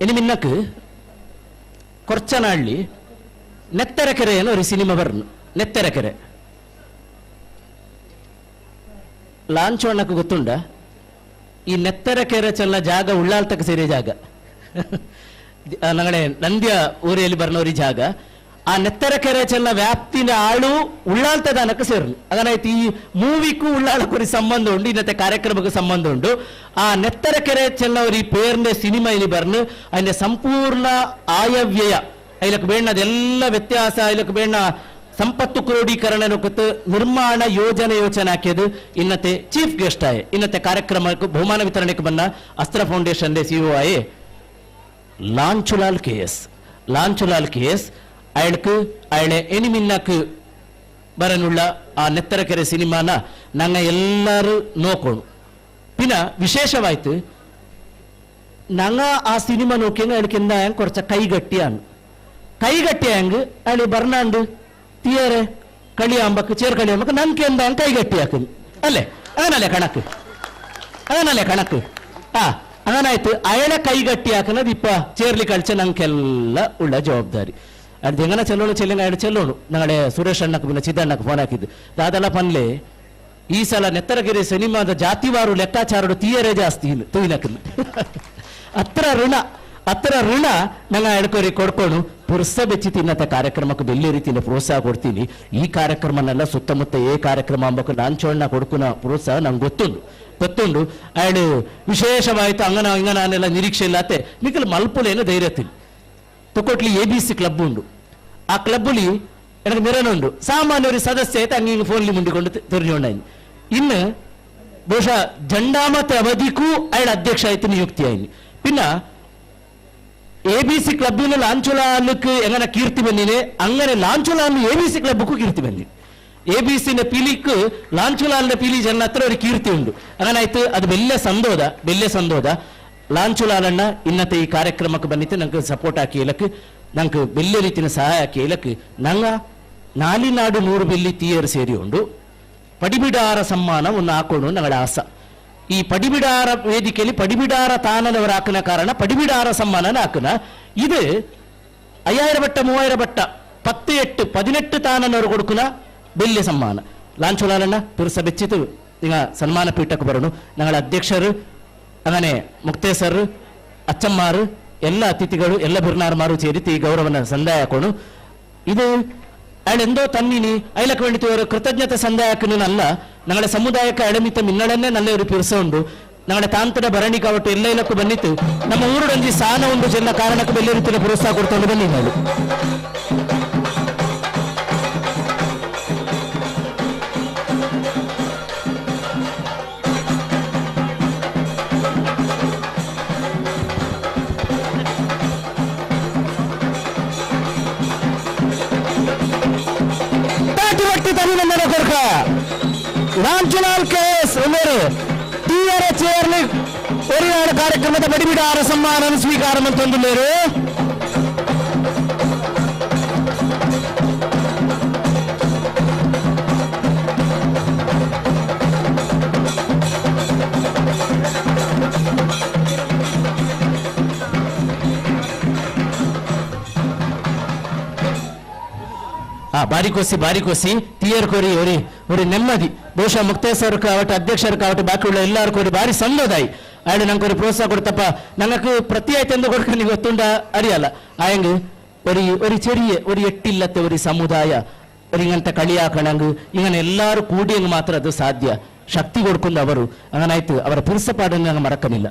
ഇനി മിന്നക്ക് കുറച്ച നാളിൽ നെത്തരക്കര എന്ന് ഒരു സിനിമ പറഞ്ഞു. നെത്തരക്കര ಲಾಂಚೋಣ್ಣಕ್ಕೆ ಗೊತ್ತುಂಡ ಈ ನೆತ್ತರಕೆರೆ ಚೆಲ್ಲ ಜಾಗ ಉಳ್ಳಾಲ್ತಕ್ಕೆ ಸೇರಿದ ಜಾಗ ನಗಡೆ ನಂದ್ಯ ಊರಿಯಲ್ಲಿ ಬರ್ನೋರಿ ಜಾಗ ಆ ನೆತ್ತರಕೆರೆ ಚೆಲ್ಲ ವ್ಯಾಪ್ತಿನ ಆಳು ಉಳ್ಳಾಲ್ತದಾನಕ್ಕೆ ಸೇರಲು ಅದನ್ನಾಯ್ತು ಈ ಮೂವಿಗೂ ಉಳ್ಳಾಳಕ್ಕೂ ಸಂಬಂಧ ಉಂಟು ಇನ್ನത്തെ ಕಾರ್ಯಕ್ರಮಕ್ಕೂ ಸಂಬಂಧ ಉಂಟು. ಆ ನೆತ್ತರಕೆರೆ ಚೆಲ್ಲವರಿ ಪೇರ್ನೆ ಸಿನಿಮಾ ಇಲ್ಲಿ ಬರ್ನು അതിന്റെ ಸಂಪೂರ್ಣ ಆಯವ್ಯಯ അതിലൊക്കെ വേണ്ടതെಲ್ಲ ವ್ಯತ್ಯಾಸ അതിലൊക്കെ വേണ്ട ಸಂಪತ್ತು ಕ್ರೋಢೀಕರಣ ನಿರ್ಮಾಣ ಯೋಜನೆ ಯೋಚನೆ ಹಾಕಿയത് ಇನ್ನത്തെ ಚೀಫ್ ಗೆಸ್ಟ್ ಆಯೆ ಇನ್ನത്തെ ಕಾರ್ಯಕ್ರಮಕ್ಕೆ ಬಹುಮಾನ ವಿತರಣೆಗೆ ಬಂದ ಅಸ್ತ್ರ ಫೌಂಡೇಶನ್ ಸಿಇಒ ಆಯೆ ಲಾಂಚುಲಾಲ್ ಕೆ ಎಸ್ ಲಾಂಚುಲಾಲ್ ಕೆ ಎಸ್ അയാൾക്ക് അയാളെ എനിമിന്നക്ക് ಬರನುಳ್ಳ ಆ ನೆತ್ತರಕೆರೆ ಸಿನಿಮಾನ ನಂಗೆ ಎಲ್ಲರೂ ನೋಕೋಣು. പിന്നെ ವಿಶೇಷವಾಯ್ತು ನಂಗ ಆ ಸಿನಿಮಾ ನೋಕಿಯಂಗ ಅയാൾക്ക് എന്താ കുറച്ച കൈകട്ടിയാണ് കൈകട്ടിയാങ്ക് അയാൾ ಬರ್ನಾಂಡು തീയರೆ കളിയാമ്പക്ക് ചേർ കളിയാമ്പക്ക് നമുക്ക് എന്താ കൈകട്ടിയാക്കുന്നു അല്ലേ? അങ്ങനല്ലേ കണക്ക്? അങ്ങനല്ലേ കണക്ക്? ആ അങ്ങനായിട്ട് അയാളെ കൈകട്ടിയാക്കുന്നത് ഇപ്പൊ ചേർലി കളിച്ച നമുക്കെല്ലാം ഉള്ള ജവാബ്ദാരി. ಅದು ಹೆಂಗನ ಚೆಲ್ಲೋಣ ಚೆಲ್ಲಂಗ ಅയാൾ ಚೆಲ್ಲೋಣ ನಾಳೆ ಸುರೇಶ್ ಅಣ್ಣಕ್ಕೆ പിന്നെ ಚಿದ್ದಣ್ಣಕ್ಕೆ ಫೋನ್ ಹಾಕಿದ್ದು ದಾದಲ್ಲ ಪನ್ಲೆ ಈ ಸಲ ನೆತ್ತರಗೆರೆ ಸಿನಿಮಾದ ಜಾತಿವಾರು ಲೆಕ್ಕಾಚಾರಡು ತೀಯರೇ ಜಾಸ್ತಿ ಇಲ್ಲ ತೂಯಿನಕ್ಕನ್ನು ಅತ್ರ ಋಣ ಅತ್ರ ಋಣ ನಂಗೆ ಎಡ್ಕೋರಿ ಕೊಡ್ಕೊಂಡು ಪುರ್ಸ ಬೆಚ್ಚಿ ತಿನ್ನತ್ತ ಕಾರ್ಯಕ್ರಮಕ್ಕೆ ಬೆಲ್ಲಿ ರೀತಿಯಿಂದ ಪ್ರೋತ್ಸಾಹ ಕೊಡ್ತೀನಿ. ಈ ಕಾರ್ಯಕ್ರಮನೆಲ್ಲ ಸುತ್ತಮುತ್ತ ಏ ಕಾರ್ಯಕ್ರಮ ಅಂಬಕು ಲಾಂಚೋಣ್ಣ ಕೊಡ್ಕುನ ಪ್ರೋತ್ಸಾಹ ನಂಗೆ ಗೊತ್ತುಂಟು. ಗೊತ್ತುಂಡು. ಆ್ಯಂಡ್ ವಿಶೇಷವಾಯಿತು ಅಂಗನ ಇಂಗನಾನೆಲ್ಲ ನಿರೀಕ್ಷೆ ಇಲ್ಲತ್ತೆ ನಿಖಲ್ ಮಲ್ಪುಲೇನು ಧೈರ್ಯ ತಿನ್ ತೊಕೊಟ್ಲಿ ಎ ಬಿ ಸಿ ಕ್ಲಬ್ ಉಂಡು. ಆ ಕ್ಲಬ್ಬುಲಿ எனக்கு ನಿರನುಂಡು ಸಾಮಾನ್ಯರು ಸದಸ್ಯ ಆಯ್ತು ಹಂಗೆ ಹಿಂಗೆ ಫೋನ್ಲಿ ಮುಂಡಿಕೊಂಡು ತೆರಿഞ്ഞോണ്ടായി. ಇನ್ನು ಬಹುಶಃ ಜಂಡಾಮತೆ ಅವಧಿಗೂ ಅയാൾ ಅಧ್ಯಕ್ಷ ಆಯ್ತು ನಿಯುಕ್ತಿ ಆಯ್ತು. പിന്നെ എ ബി സി ക്ലബിന് ലാഞ്ചുലാലുക്ക് എങ്ങനെ കീർത്തി ബന്നിനെ അങ്ങനെ ലാഞ്ചുലാലിന് എ ബി സി ക്ലബ്ബുക്ക് കീർത്തി ബന്നി. എ ബി സിന്റെ ಪಿಲಿക്ക് ಲಾಂಚುಲಾಲಿನ ಪಿಲಿ ಜನ ಹತ್ರ ഒരു ಕೀರ್ತಿ ಉಂಡು. അങ്ങനാಯ್ತು ಅದು ಬೆಲ್ಲ ಸಂದೋದ ಬೆಲ್ಲ ಸಂದೋದ ಲಾಂಚುಲಾಲಣ್ಣ ಇನ್ನത്തെ ಈ ಕಾರ್ಯಕ್ರಮಕ್ಕೆ ಬಂದಿತ್ತು ನಂಗೆ ಸಪೋರ್ಟ್ ಹಾಕಿ ಇಲಕ್ಕೆ ನಂಗೆ ಬೆಲ್ಲ ರೀತಿಯ ಸಹಾಯ ಹಾಕಿ ಇಲಕ್ಕೆ ನಂಗ ನಾಲಿನಾಡು 100 ಬೆಲ್ಲಿ ತೀಯರು ಸೇರಿ ಉಂಡು ಪಡಿಬಿಡಾರ ಸಮ್ಮಾನ ಒಂದು ಹಾಕೊಂಡು ನಂಗಳ ಆಸ. ಈ ಪಡಿಬಿಡಾರ ವೇದಿಕೆಯಲ್ಲಿ ಪಡಿಬಿಡಾರ ತಾನದವರ ಹಾಕಿನ ಕಾರಣ ಪಡಿಬಿಡಾರ ಸಮ್ಮಾನನ ಹಾಕನ. ಇದು 5000 ಬಟ್ಟ 3000 ಬಟ್ಟ 10 8 18 ತಾನನವರು ಕೊಡುಕುನ ಬೆಳ್ಳಿ ಸಮ್ಮಾನ. ಲಾಂಚುಲಾಲಣ್ಣ ಪಿರುಸ ಬೆಚ್ಚಿತು ಈಗ ಸನ್ಮಾನ ಪೀಠಕ್ಕೆ ಬರೋಣ. ನಂಗಳ ಅಧ್ಯಕ್ಷರು അങ്ങനെ ಮುಕ್ತೇಸರ್ ಅಚ್ಚಮ್ಮಾರು ಎಲ್ಲ ಅತಿಥಿಗಳು ಎಲ್ಲ ಬಿರ್ನಾರ್ಮಾರು ಸೇರಿತು ಈ ಗೌರವನ ಸಂದಾಯ ಹಾಕೋಣ. ಇದು ಅಳೆಂದೋ ತನ್ನಿನಿ ಐಲಕ್ಕೆ വേണ്ടിയിട്ട് ಕೃತಜ್ಞತೆ ಸಂದಾಯ ಹಾಕನಲ್ಲ ഞങ്ങളുടെ ಸಮುದಾಯಕ್ಕೆ ಅಳಮಿತ ಮಿನ್ನಳನ್ನೇ ನಲ್ಲ ഒരു ಪಿರುಸ ಉಂಡು. ഞങ്ങളുടെ ತಾಂತದ ಭರಣಿ ಕಾವಟ್ಟು ಎಲ್ಲ ಇಲ್ಲಕ್ಕೂ ಬಂದಿತ್ತು. ನಮ್ಮ ಊರುಡೊಂಜಿ ಸಾನ ಉಂಡು ಚೆನ್ನ ಕಾರಣಕ್ಕೆ ಬೆಲ್ಲ ರೀತಿಯ ಪ್ರೋತ್ಸಾಹ ಕೊಡ್ಕೊಂಡು ಬನ್ನಿ ನಾವು. ಲಾಂಚುಲಾಲ್ ಕೇಸ್ ಉಳ್ಳರು ಟಿಆರ್ ಚೇರ್ಲಿ ಒರಿನಾಡು ಕಾರ್ಯಕ್ರಮದ ಬಡಿಬಿಡಾರ ಸಮ್ಮಾನ ಸ್ವೀಕಾರ ಅಂತಂದುಳ್ಳೇರು. ಬಾರಿಕೋಸಿ ಬಾರಿಕೋಸಿ ತೀಯರ್ ಕೋರಿ ಒರಿ ಒರಿ ನೆಮ್ಮದಿ ಬಹುಶಃ ಮುಕ್ತೇಸರ್ ಕಾವಟ್ಟು ಅಧ್ಯಕ್ಷರು ಕಾವಟ್ಟು ಬಾಕಿ ಉಳ್ಳ ಎಲ್ಲರೂ ಕೋರಿ ಬಾರಿ ಸಂದೋದಾಯಿ ಆಯ್ಡು ನಂಗೆ ഒരു ಪ್ರೋತ್ಸಾಹ ಕೊಡ್ತಪ್ಪ ನಂಗೆ ಪ್ರತಿ ಆಯ್ತು ಕೊಡ್ಕ ನೀವು ಗೊತ್ತುಂಡ ಅರಿಯಲ್ಲ ಆಯಂಗ್ ഒരു ഒരു ചെറിയ ഒരു എട്ടില്ലത്തെ ഒരു ಸಮುದಾಯ ഇങ്ങനത്തെ കളിയാക്കണങ്ക് ഇങ്ങനെ എല്ലാവരും കൂടിയെങ്കിൽ മാത്രം അത് സാധ്യ. ശക്തി കൊടുക്കുന്ന ಅವರು അങ്ങനായിട്ട് അവരെ പിറുസപ്പാടൊന്നും ഞങ്ങൾ മറക്കുന്നില്ല.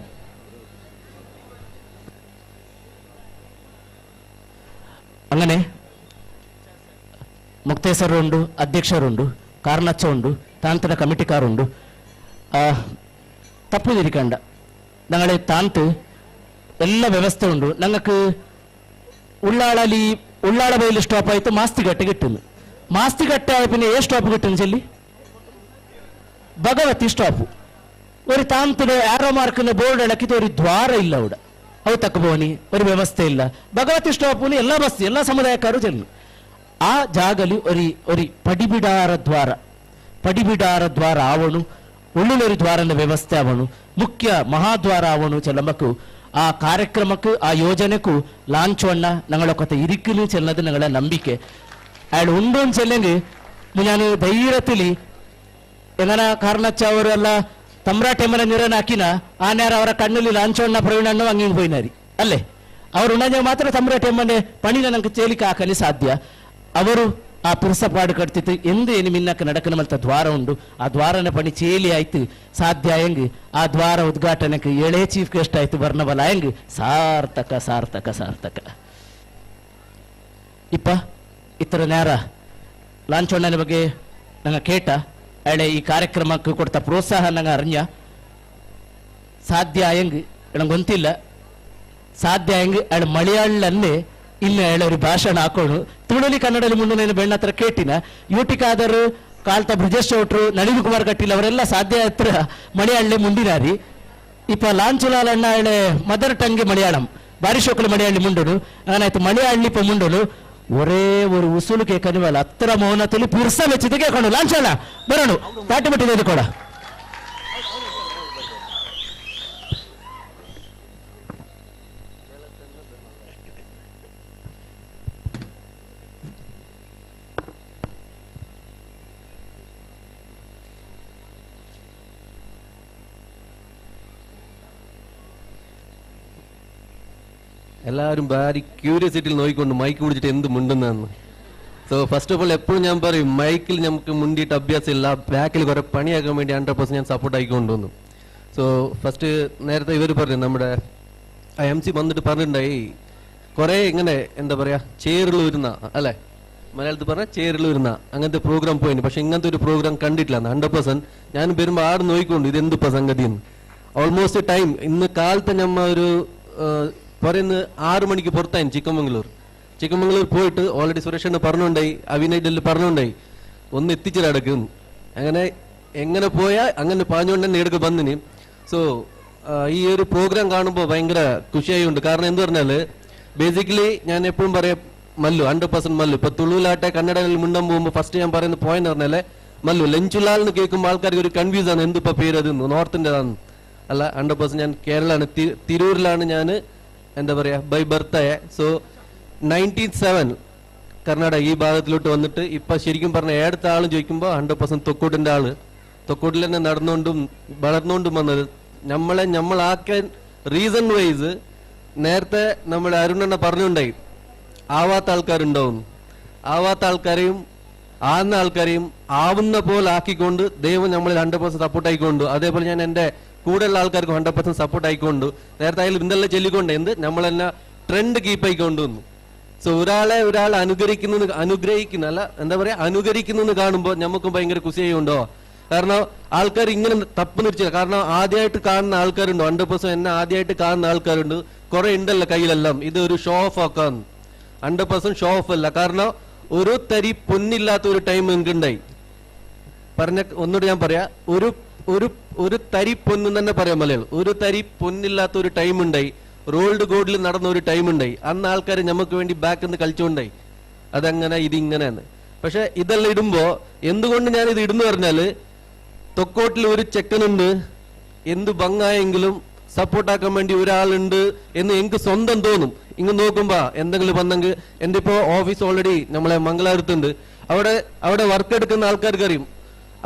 അങ്ങനെ ಮುಕ್ತೇಸರುಂಡು, ಅಧ್ಯಕ್ಷರುಂಡು, ಕಾರ್ನಚ್ಚ ಉಂಡು, ತಾಂತದ ಕಮಿಟಿಕಾರುಂಡು. ತಪ್ಪು ತಿರಿಕಂಡ ഞങ്ങളെ താന്ത് ಎಲ್ಲ ವ್ಯವಸ್ಥೆ ಉಂಡು. ನಂಗಕ್ಕೆ ಉಳ್ಳಾಳಲಿ ಉಳ್ಳಾಳ ಬೈಲು ಸ್ಟಾಪ್ ಆಯ್ತು ಮಾಸ್ತಿಗಟ್ಟೆ ಗಿಟ್ಟನು. ಮಾಸ್ತಿಗಟ್ಟೆ ಆಯ പിന്നെ ಏ ಸ್ಟಾಪ್ ಗಿಟ್ಟನು ಚೆಲ್ಲಿ ಭಗವತಿ ಸ್ಟಾಪ್. ഒരു ತಾಂತದ ಆರೋ ಮಾರ್ಕ್ನ ಬೋರ್ಡ್ ಎಳಕಿದ ഒരു ದ್ವಾರ ಇಲ್ಲ ಅವಡ ಅವು ತಕ್ಕಬೋನಿ ഒരു ವ್ಯವಸ್ಥೆ ಇಲ್ಲ. ಭಗವತಿ ಸ್ಟಾಪ್ ಎಲ್ಲ ಬಸ್ ಎಲ್ಲ ಸಮುದಾಯക്കാರು ಚೆಲ್ಲು ಆ ಜಾಗಲಿ ಒರಿ ಒರಿ ಪಡಿಬಿಡಾರ ದ್ವಾರ ಪಡಿಬಿಡಾರ ದ್ವಾರ ಆವಣು ಉಳ್ಳುಲೊರಿ ದ್ವಾರನ ವ್ಯವಸ್ಥೆ ಅವನು ಮುಖ್ಯ ಮಹಾದ್ವಾರ ಅವನು ಚೆಲ್ಲಮಕ್ಕು ಆ ಕಾರ್ಯಕ್ರಮಕ್ಕೂ ಆ ಯೋಜನೆಗೂ ಲಾಂಚೋಣ್ಣ ഞങ്ങളൊക്കെ ഇരിക്കുന്നു ചെല്ലത് ഞങ്ങളുടെ ನಂಬಿಕೆ. അയാൾ ഉണ്ടോ ചെല്ലെങ്കിൽ ഞാൻ ധൈര്യത്തിൽ എങ്ങനെ ಕಾರಣಚ್ಚ ಅವರೆಲ್ಲ ತಮ್ರಾಟೆಮ್ಮನ ನಿರನ ಹಾಕಿನ ಆ ನೇರ ಅವರ ಕಣ್ಣಲ್ಲಿ ಲಾಂಚೋಣ್ಣ ಪ್ರವೀಣಣ್ಣ ಹಂಗೆ ಹೋಯಿನಾರಿ ಅಲ್ಲೇ ಅವರು ಉಣ್ಣಂಜ ಮಾತ್ರ ತಮ್ರಾಟೆಮ್ಮನೆ ಪಣಿನ ನಂಗೆ ತೇಲಿಕೆ ಹಾಕಲಿ ಸಾಧ್ಯ. ಅವರು ಆ ಪುರುಸಪಾಡು ಕಟ್ತಿತ್ತು ಎಂದು ಏನು ಮಿನ್ನಕ್ಕೆ ನಡಕನ ಮಲ್ತ ದ್ವಾರ ಉಂಡು ಆ ದ್ವಾರನ ಪಣಿ ಚೇಲಿ ಆಯ್ತು ಸಾಧ್ಯ ಹೆಂಗ್ ಆ ದ್ವಾರ ಉದ್ಘಾಟನೆಗೆ ಏಳೇ ಚೀಫ್ ಗೆಸ್ಟ್ ಆಯ್ತು ಬರ್ನಬಲ ಹೆಂಗ್ ಸಾರ್ಥಕ ಸಾರ್ಥಕ ಸಾರ್ಥಕ. ಇಪ್ಪ ಇತರ ನೇರ ಲಾಂಚೋಣ್ಣನ ಬಗ್ಗೆ ನಂಗೆ ಕೇಟ ಅಳೆ ಈ ಕಾರ್ಯಕ್ರಮಕ್ಕೆ ಕೊಡ್ತ ಪ್ರೋತ್ಸಾಹ ನಂಗೆ ಅರಣ್ಯ ಸಾಧ್ಯ ಹೆಂಗ್ ನಂಗೆ ಗೊತ್ತಿಲ್ಲ ಸಾಧ್ಯ ಹೆಂಗ್ ಅಳೆ ಮಲಯಾಳಲ್ಲೇ ಇನ್ನು ಹೇಳೋರು ಭಾಷಣ ಹಾಕೋಣ ತುಳುಲಿ ಕನ್ನಡದಲ್ಲಿ ಮುಂದೆ ಬೆಣ್ಣ ಹತ್ರ ಕೇಟಿನ ಯೂಟಿಕಾದರು ಕಾಲ್ತ ಬ್ರಿಜೇಶ್ ಚೌಟ್ರು ನಳಿನ್ ಕುಮಾರ್ ಕಟೀಲ್ ಅವರೆಲ್ಲ ಸಾಧ್ಯ ಹತ್ರ ಮಲಯಾಳಲೆ ಮುಂಡಿನಾರಿ. ಇಪ್ಪ ಲಾಂಚುಲಾಲ್ ಅಣ್ಣ ಹೇಳೆ ಮದರ್ ಟಂಗೆ ಮಲಯಾಳಂ ಬಾರಿ ಶೋಕಲು ಮಲಯಾಳಿ ಮುಂಡನು ಆಯ್ತು ಮಲಯಾಳಿ ಇಪ್ಪ ಮುಂಡನು ಒರೇ ಒಂದು ಉಸುಲು ಕೇಕನಿವಲ್ಲ ಹತ್ರ ಮೌನತಲ್ಲಿ ಪುರ್ಸ ಮೆಚ್ಚಿದ ಕೇಕೊಂಡು ಲಾಂಚಲ ಬರೋಣ ತಾಟಿ ಬಿಟ್ಟಿದೆ ಕೂಡ. എല്ലാവരും ഭാരി ക്യൂരിയസിറ്റിയിൽ നോക്കിക്കൊണ്ട് മൈക്ക് പിടിച്ചിട്ട് എന്ത് മുണ്ടുന്നതെന്ന്. സോ ഫസ്റ്റ് ഓഫ് ഓൾ എപ്പോഴും ഞാൻ പറയും മൈക്കിൽ നമുക്ക് മുണ്ടിയിട്ട് അഭ്യാസമില്ല, ബാക്കിൽ കുറെ പണിയാക്കാൻ വേണ്ടി 100% ഞാൻ സപ്പോർട്ട് ആയിക്കൊണ്ടുവന്നു. സോ ഫസ്റ്റ് നേരത്തെ ഇവർ പറഞ്ഞു, നമ്മുടെ എം സി വന്നിട്ട് പറഞ്ഞിട്ടുണ്ടായി കുറേ ഇങ്ങനെ എന്താ പറയുക ചേറിൽ വരുന്ന അല്ലേ, മലയാളത്തിൽ പറഞ്ഞാൽ ചേറിൽ വരുന്ന അങ്ങനത്തെ പ്രോഗ്രാം പോയിന്. പക്ഷെ ഇങ്ങനത്തെ ഒരു പ്രോഗ്രാം കണ്ടിട്ടില്ല 100%. ഞാൻ വരുമ്പോൾ ആട് നോക്കിക്കൊണ്ട് ഇതെന്തിപ്പോൾ സംഗതി എന്ന്. ഓൾമോസ്റ്റ് ടൈം ഇന്ന് കാലത്തെ ഞമ്മ ഒരു പറയുന്ന 6 മണിക്ക് പുറത്തായി ചിക്കമംഗളൂർ. ചിക്കമംഗളൂർ പോയിട്ട് ഓൾറെഡി സുരേഷ് പറഞ്ഞുണ്ടായി, അവിനൈഡിൽ പറഞ്ഞുണ്ടായി ഒന്ന് എത്തിച്ചിടക്കും. അങ്ങനെ എങ്ങനെ പോയാൽ അങ്ങനെ പാഞ്ഞുകൊണ്ട് തന്നെ ഇടക്ക് വന്നിന്. സോ ഈ ഒരു പ്രോഗ്രാം കാണുമ്പോൾ ഭയങ്കര ഖുഷിയായുണ്ട്. കാരണം എന്ത് പറഞ്ഞാൽ ബേസിക്കലി ഞാൻ എപ്പോഴും പറയാം മല്ലു 100% മല്ലു. ഇപ്പൊ തുളുവിലാട്ടെ കന്നഡയിൽ മുണ്ടം പോകുമ്പോൾ ഫസ്റ്റ് ഞാൻ പറയുന്ന പോയിന്റ് പറഞ്ഞാല് മല്ലു ലഞ്ചുലാൽ എന്ന് കേൾക്കുമ്പോൾ ആൾക്കാർക്ക് ഒരു കൺഫ്യൂസ് ആണ്, എന്തിപ്പോ പേര് അത് നോർത്തിൻ്റെതാണ്. അല്ല, 100% ഞാൻ കേരളമാണ്, തിരൂരിലാണ് ഞാൻ എന്താ പറയാ ബൈ ബർത്തായ. സോ 97 കർണാടക ഈ ഭാഗത്തിലോട്ട് വന്നിട്ട് ഇപ്പൊ ശരിക്കും പറഞ്ഞ ഏടത്തെ ആളും ചോദിക്കുമ്പോൾ 100% തൊക്കൂട്ടിന്റെ ആള്, തൊക്കൂട്ടിൽ തന്നെ നടന്നുകൊണ്ടും വളർന്നുകൊണ്ടും വന്നത്. നമ്മളെ നമ്മളാക്കാൻ റീസൺ വൈസ് നേരത്തെ നമ്മുടെ അരുണണ്ണ പറഞ്ഞുണ്ടായി, ആവാത്ത ആൾക്കാരുണ്ടാവും, ആവാത്ത ആൾക്കാരെയും ആവുന്ന ആൾക്കാരെയും ആവുന്ന പോലെ ആക്കിക്കൊണ്ട് ദൈവം നമ്മളെ 100% സപ്പോർട്ട് ആയിക്കൊണ്ട്, അതേപോലെ ഞാൻ എൻ്റെ കൂടെയുള്ള ആൾക്കാർക്ക് 100% സപ്പോർട്ട് ആയിക്കൊണ്ട് നേരത്തെ അതിൽ ഇന്നെല്ലാം ചൊല്ലിക്കൊണ്ട് എന്ത് നമ്മളെന്നെ ട്രെൻഡ് കീപ്പ് ആയിക്കൊണ്ട് വന്നു. സോ ഒരാളെ ഒരാൾ അനുകരിക്കുന്ന അനുഗ്രഹിക്കുന്ന അല്ല എന്താ പറയാ അനുകരിക്കുന്നെന്ന് കാണുമ്പോൾ നമുക്കും ഭയങ്കര കുസിയായി. കാരണം ആൾക്കാർ ഇങ്ങനെ തപ്പ് നിരിച്ചില്ല. കാരണം ആദ്യമായിട്ട് കാണുന്ന ആൾക്കാരുണ്ട്, 100% എന്നെ ആദ്യമായിട്ട് കാണുന്ന ആൾക്കാരുണ്ട്, കുറെ ഉണ്ടല്ലോ കയ്യിലെല്ലാം. ഇത് ഒരു ഷോ ഓഫ് ആക്കാൻ 100% ഷോ ഓഫ് അല്ല. കാരണം ഒരു തരി പൊന്നില്ലാത്ത ഒരു ടൈം എനിക്കുണ്ടായി. പറഞ്ഞ ഒന്നുകൂടി ഞാൻ പറയാ, ഒരു ഒരു ഒരു തരി പൊന്നും തന്നെ പറയാം മലയാളം, ഒരു തരി പൊന്നില്ലാത്ത ഒരു ടൈം ഉണ്ടായി. റോൾഡ് ഗോൾഡിൽ നടന്ന ഒരു ടൈം ഉണ്ടായി. അന്ന് ആൾക്കാർ നമുക്ക് വേണ്ടി ബാക്കിൽ നിന്ന് കളിച്ചുകൊണ്ടായി, അതങ്ങനെ ഇതിങ്ങനെയാണ്. പക്ഷെ ഇതെല്ലാം ഇടുമ്പോ എന്തുകൊണ്ട് ഞാൻ ഇത് ഇടുന്നു പറഞ്ഞാല്, തൊക്കോട്ടിൽ ഒരു ചെക്കനുണ്ട്, എന്ത് ഭംഗായെങ്കിലും സപ്പോർട്ടാക്കാൻ വേണ്ടി ഒരാളുണ്ട് എന്ന് എനിക്ക് സ്വന്തം തോന്നും. ഇങ്ങ് നോക്കുമ്പോ എന്തെങ്കിലും വന്നെങ്കിൽ എൻ്റെ ഇപ്പോൾ ഓഫീസ് ഓൾറെഡി നമ്മളെ മംഗലാപുരത്തുണ്ട്, അവിടെ അവിടെ വർക്ക് എടുക്കുന്ന ആൾക്കാർക്ക് അറിയും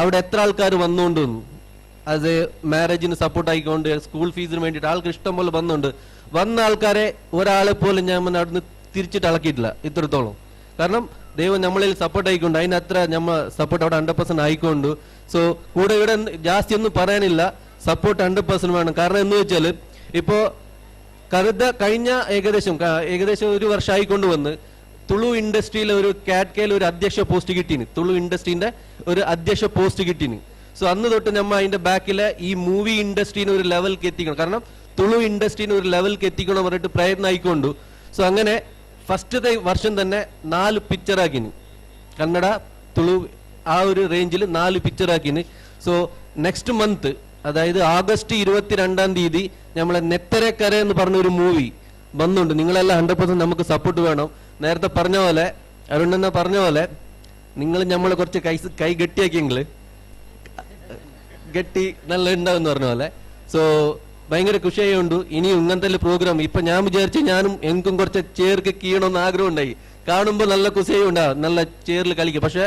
അവിടെ എത്ര ആൾക്കാർ വന്നുകൊണ്ട് വന്നു. അത് മാരേജിന് സപ്പോർട്ട് ആയിക്കൊണ്ട് സ്കൂൾ ഫീസിന് വേണ്ടിയിട്ട് ആൾക്ക് ഇഷ്ടം പോലെ വന്നുണ്ട്. വന്ന ആൾക്കാരെ ഒരാളെ പോലും ഞാൻ അവിടുന്ന് തിരിച്ചിട്ട് അളക്കിയിട്ടില്ല ഇത്രത്തോളം. കാരണം ദൈവം നമ്മളിൽ സപ്പോർട്ട് ആയിക്കൊണ്ട് അതിനത്ര നമ്മ സപ്പോർട്ട് അവിടെ 100% ആയിക്കൊണ്ട്. സോ കൂടെ ഇവിടെ ജാസ്തി ഒന്നും പറയാനില്ല, സപ്പോർട്ട് 100% വേണം. കാരണം എന്ന് വെച്ചാൽ ഇപ്പോൾ കരുത കഴിഞ്ഞ ഏകദേശം ഒരു വർഷമായിക്കൊണ്ട് വന്ന് തുളു ഇൻഡസ്ട്രിയിലെ ഒരു കാറ്റ്കയിൽ ഒരു അധ്യക്ഷ പോസ്റ്റ് കിട്ടീന്, തുളു ഇൻഡസ്ട്രീന്റെ ഒരു അധ്യക്ഷ പോസ്റ്റ് കിട്ടീന്. സോ അന്ന് തൊട്ട് നമ്മ അതിന്റെ ബാക്കിലെ ഈ മൂവി ഇൻഡസ്ട്രീനെ ഒരു ലെവലിലേക്ക് എത്തിക്കണം, കാരണം തുളു ഇൻഡസ്ട്രീനെ ഒരു ലെവലിലേക്ക് എത്തിക്കണം പറഞ്ഞിട്ട് പ്രയത്നം ആയിക്കൊണ്ടു. സോ അങ്ങനെ ഫസ്റ്റത്തെ വർഷം തന്നെ 4 പിക്ചറാക്കിന്, കന്നഡ തുളു ആ ഒരു റേഞ്ചിൽ 4 പിക്ചറാക്കിന്. സോ നെക്സ്റ്റ് മന്ത് അതായത് ആഗസ്റ്റ് 22-ാം തീയതി നമ്മളെ നെത്തരക്കര എന്ന് പറഞ്ഞൊരു മൂവി വന്നുണ്ട്. നിങ്ങളെല്ലാം 100% നമുക്ക് സപ്പോർട്ട് വേണം. നേരത്തെ പറഞ്ഞ പോലെ അരുണെന്ന പറഞ്ഞ പോലെ നിങ്ങൾ നമ്മളെ കുറച്ച് കൈ ഗട്ടിയാക്കിയെങ്കിൽ ഗട്ടി നല്ല ഉണ്ടാവും എന്ന് പറഞ്ഞ പോലെ. സോ ഭയങ്കര ഖുഷിയായുണ്ട്. ഇനിയും ഇങ്ങനത്തെ പ്രോഗ്രാം ഇപ്പൊ ഞാൻ വിചാരിച്ചു ഞാനും എനിക്കും കുറച്ച് ചേർക്ക് കീയണമെന്ന് ആഗ്രഹം ഉണ്ടായി. കാണുമ്പോൾ നല്ല ഖുഷിയായി ഉണ്ടാവും, നല്ല ചേറിൽ കളിക്കും. പക്ഷെ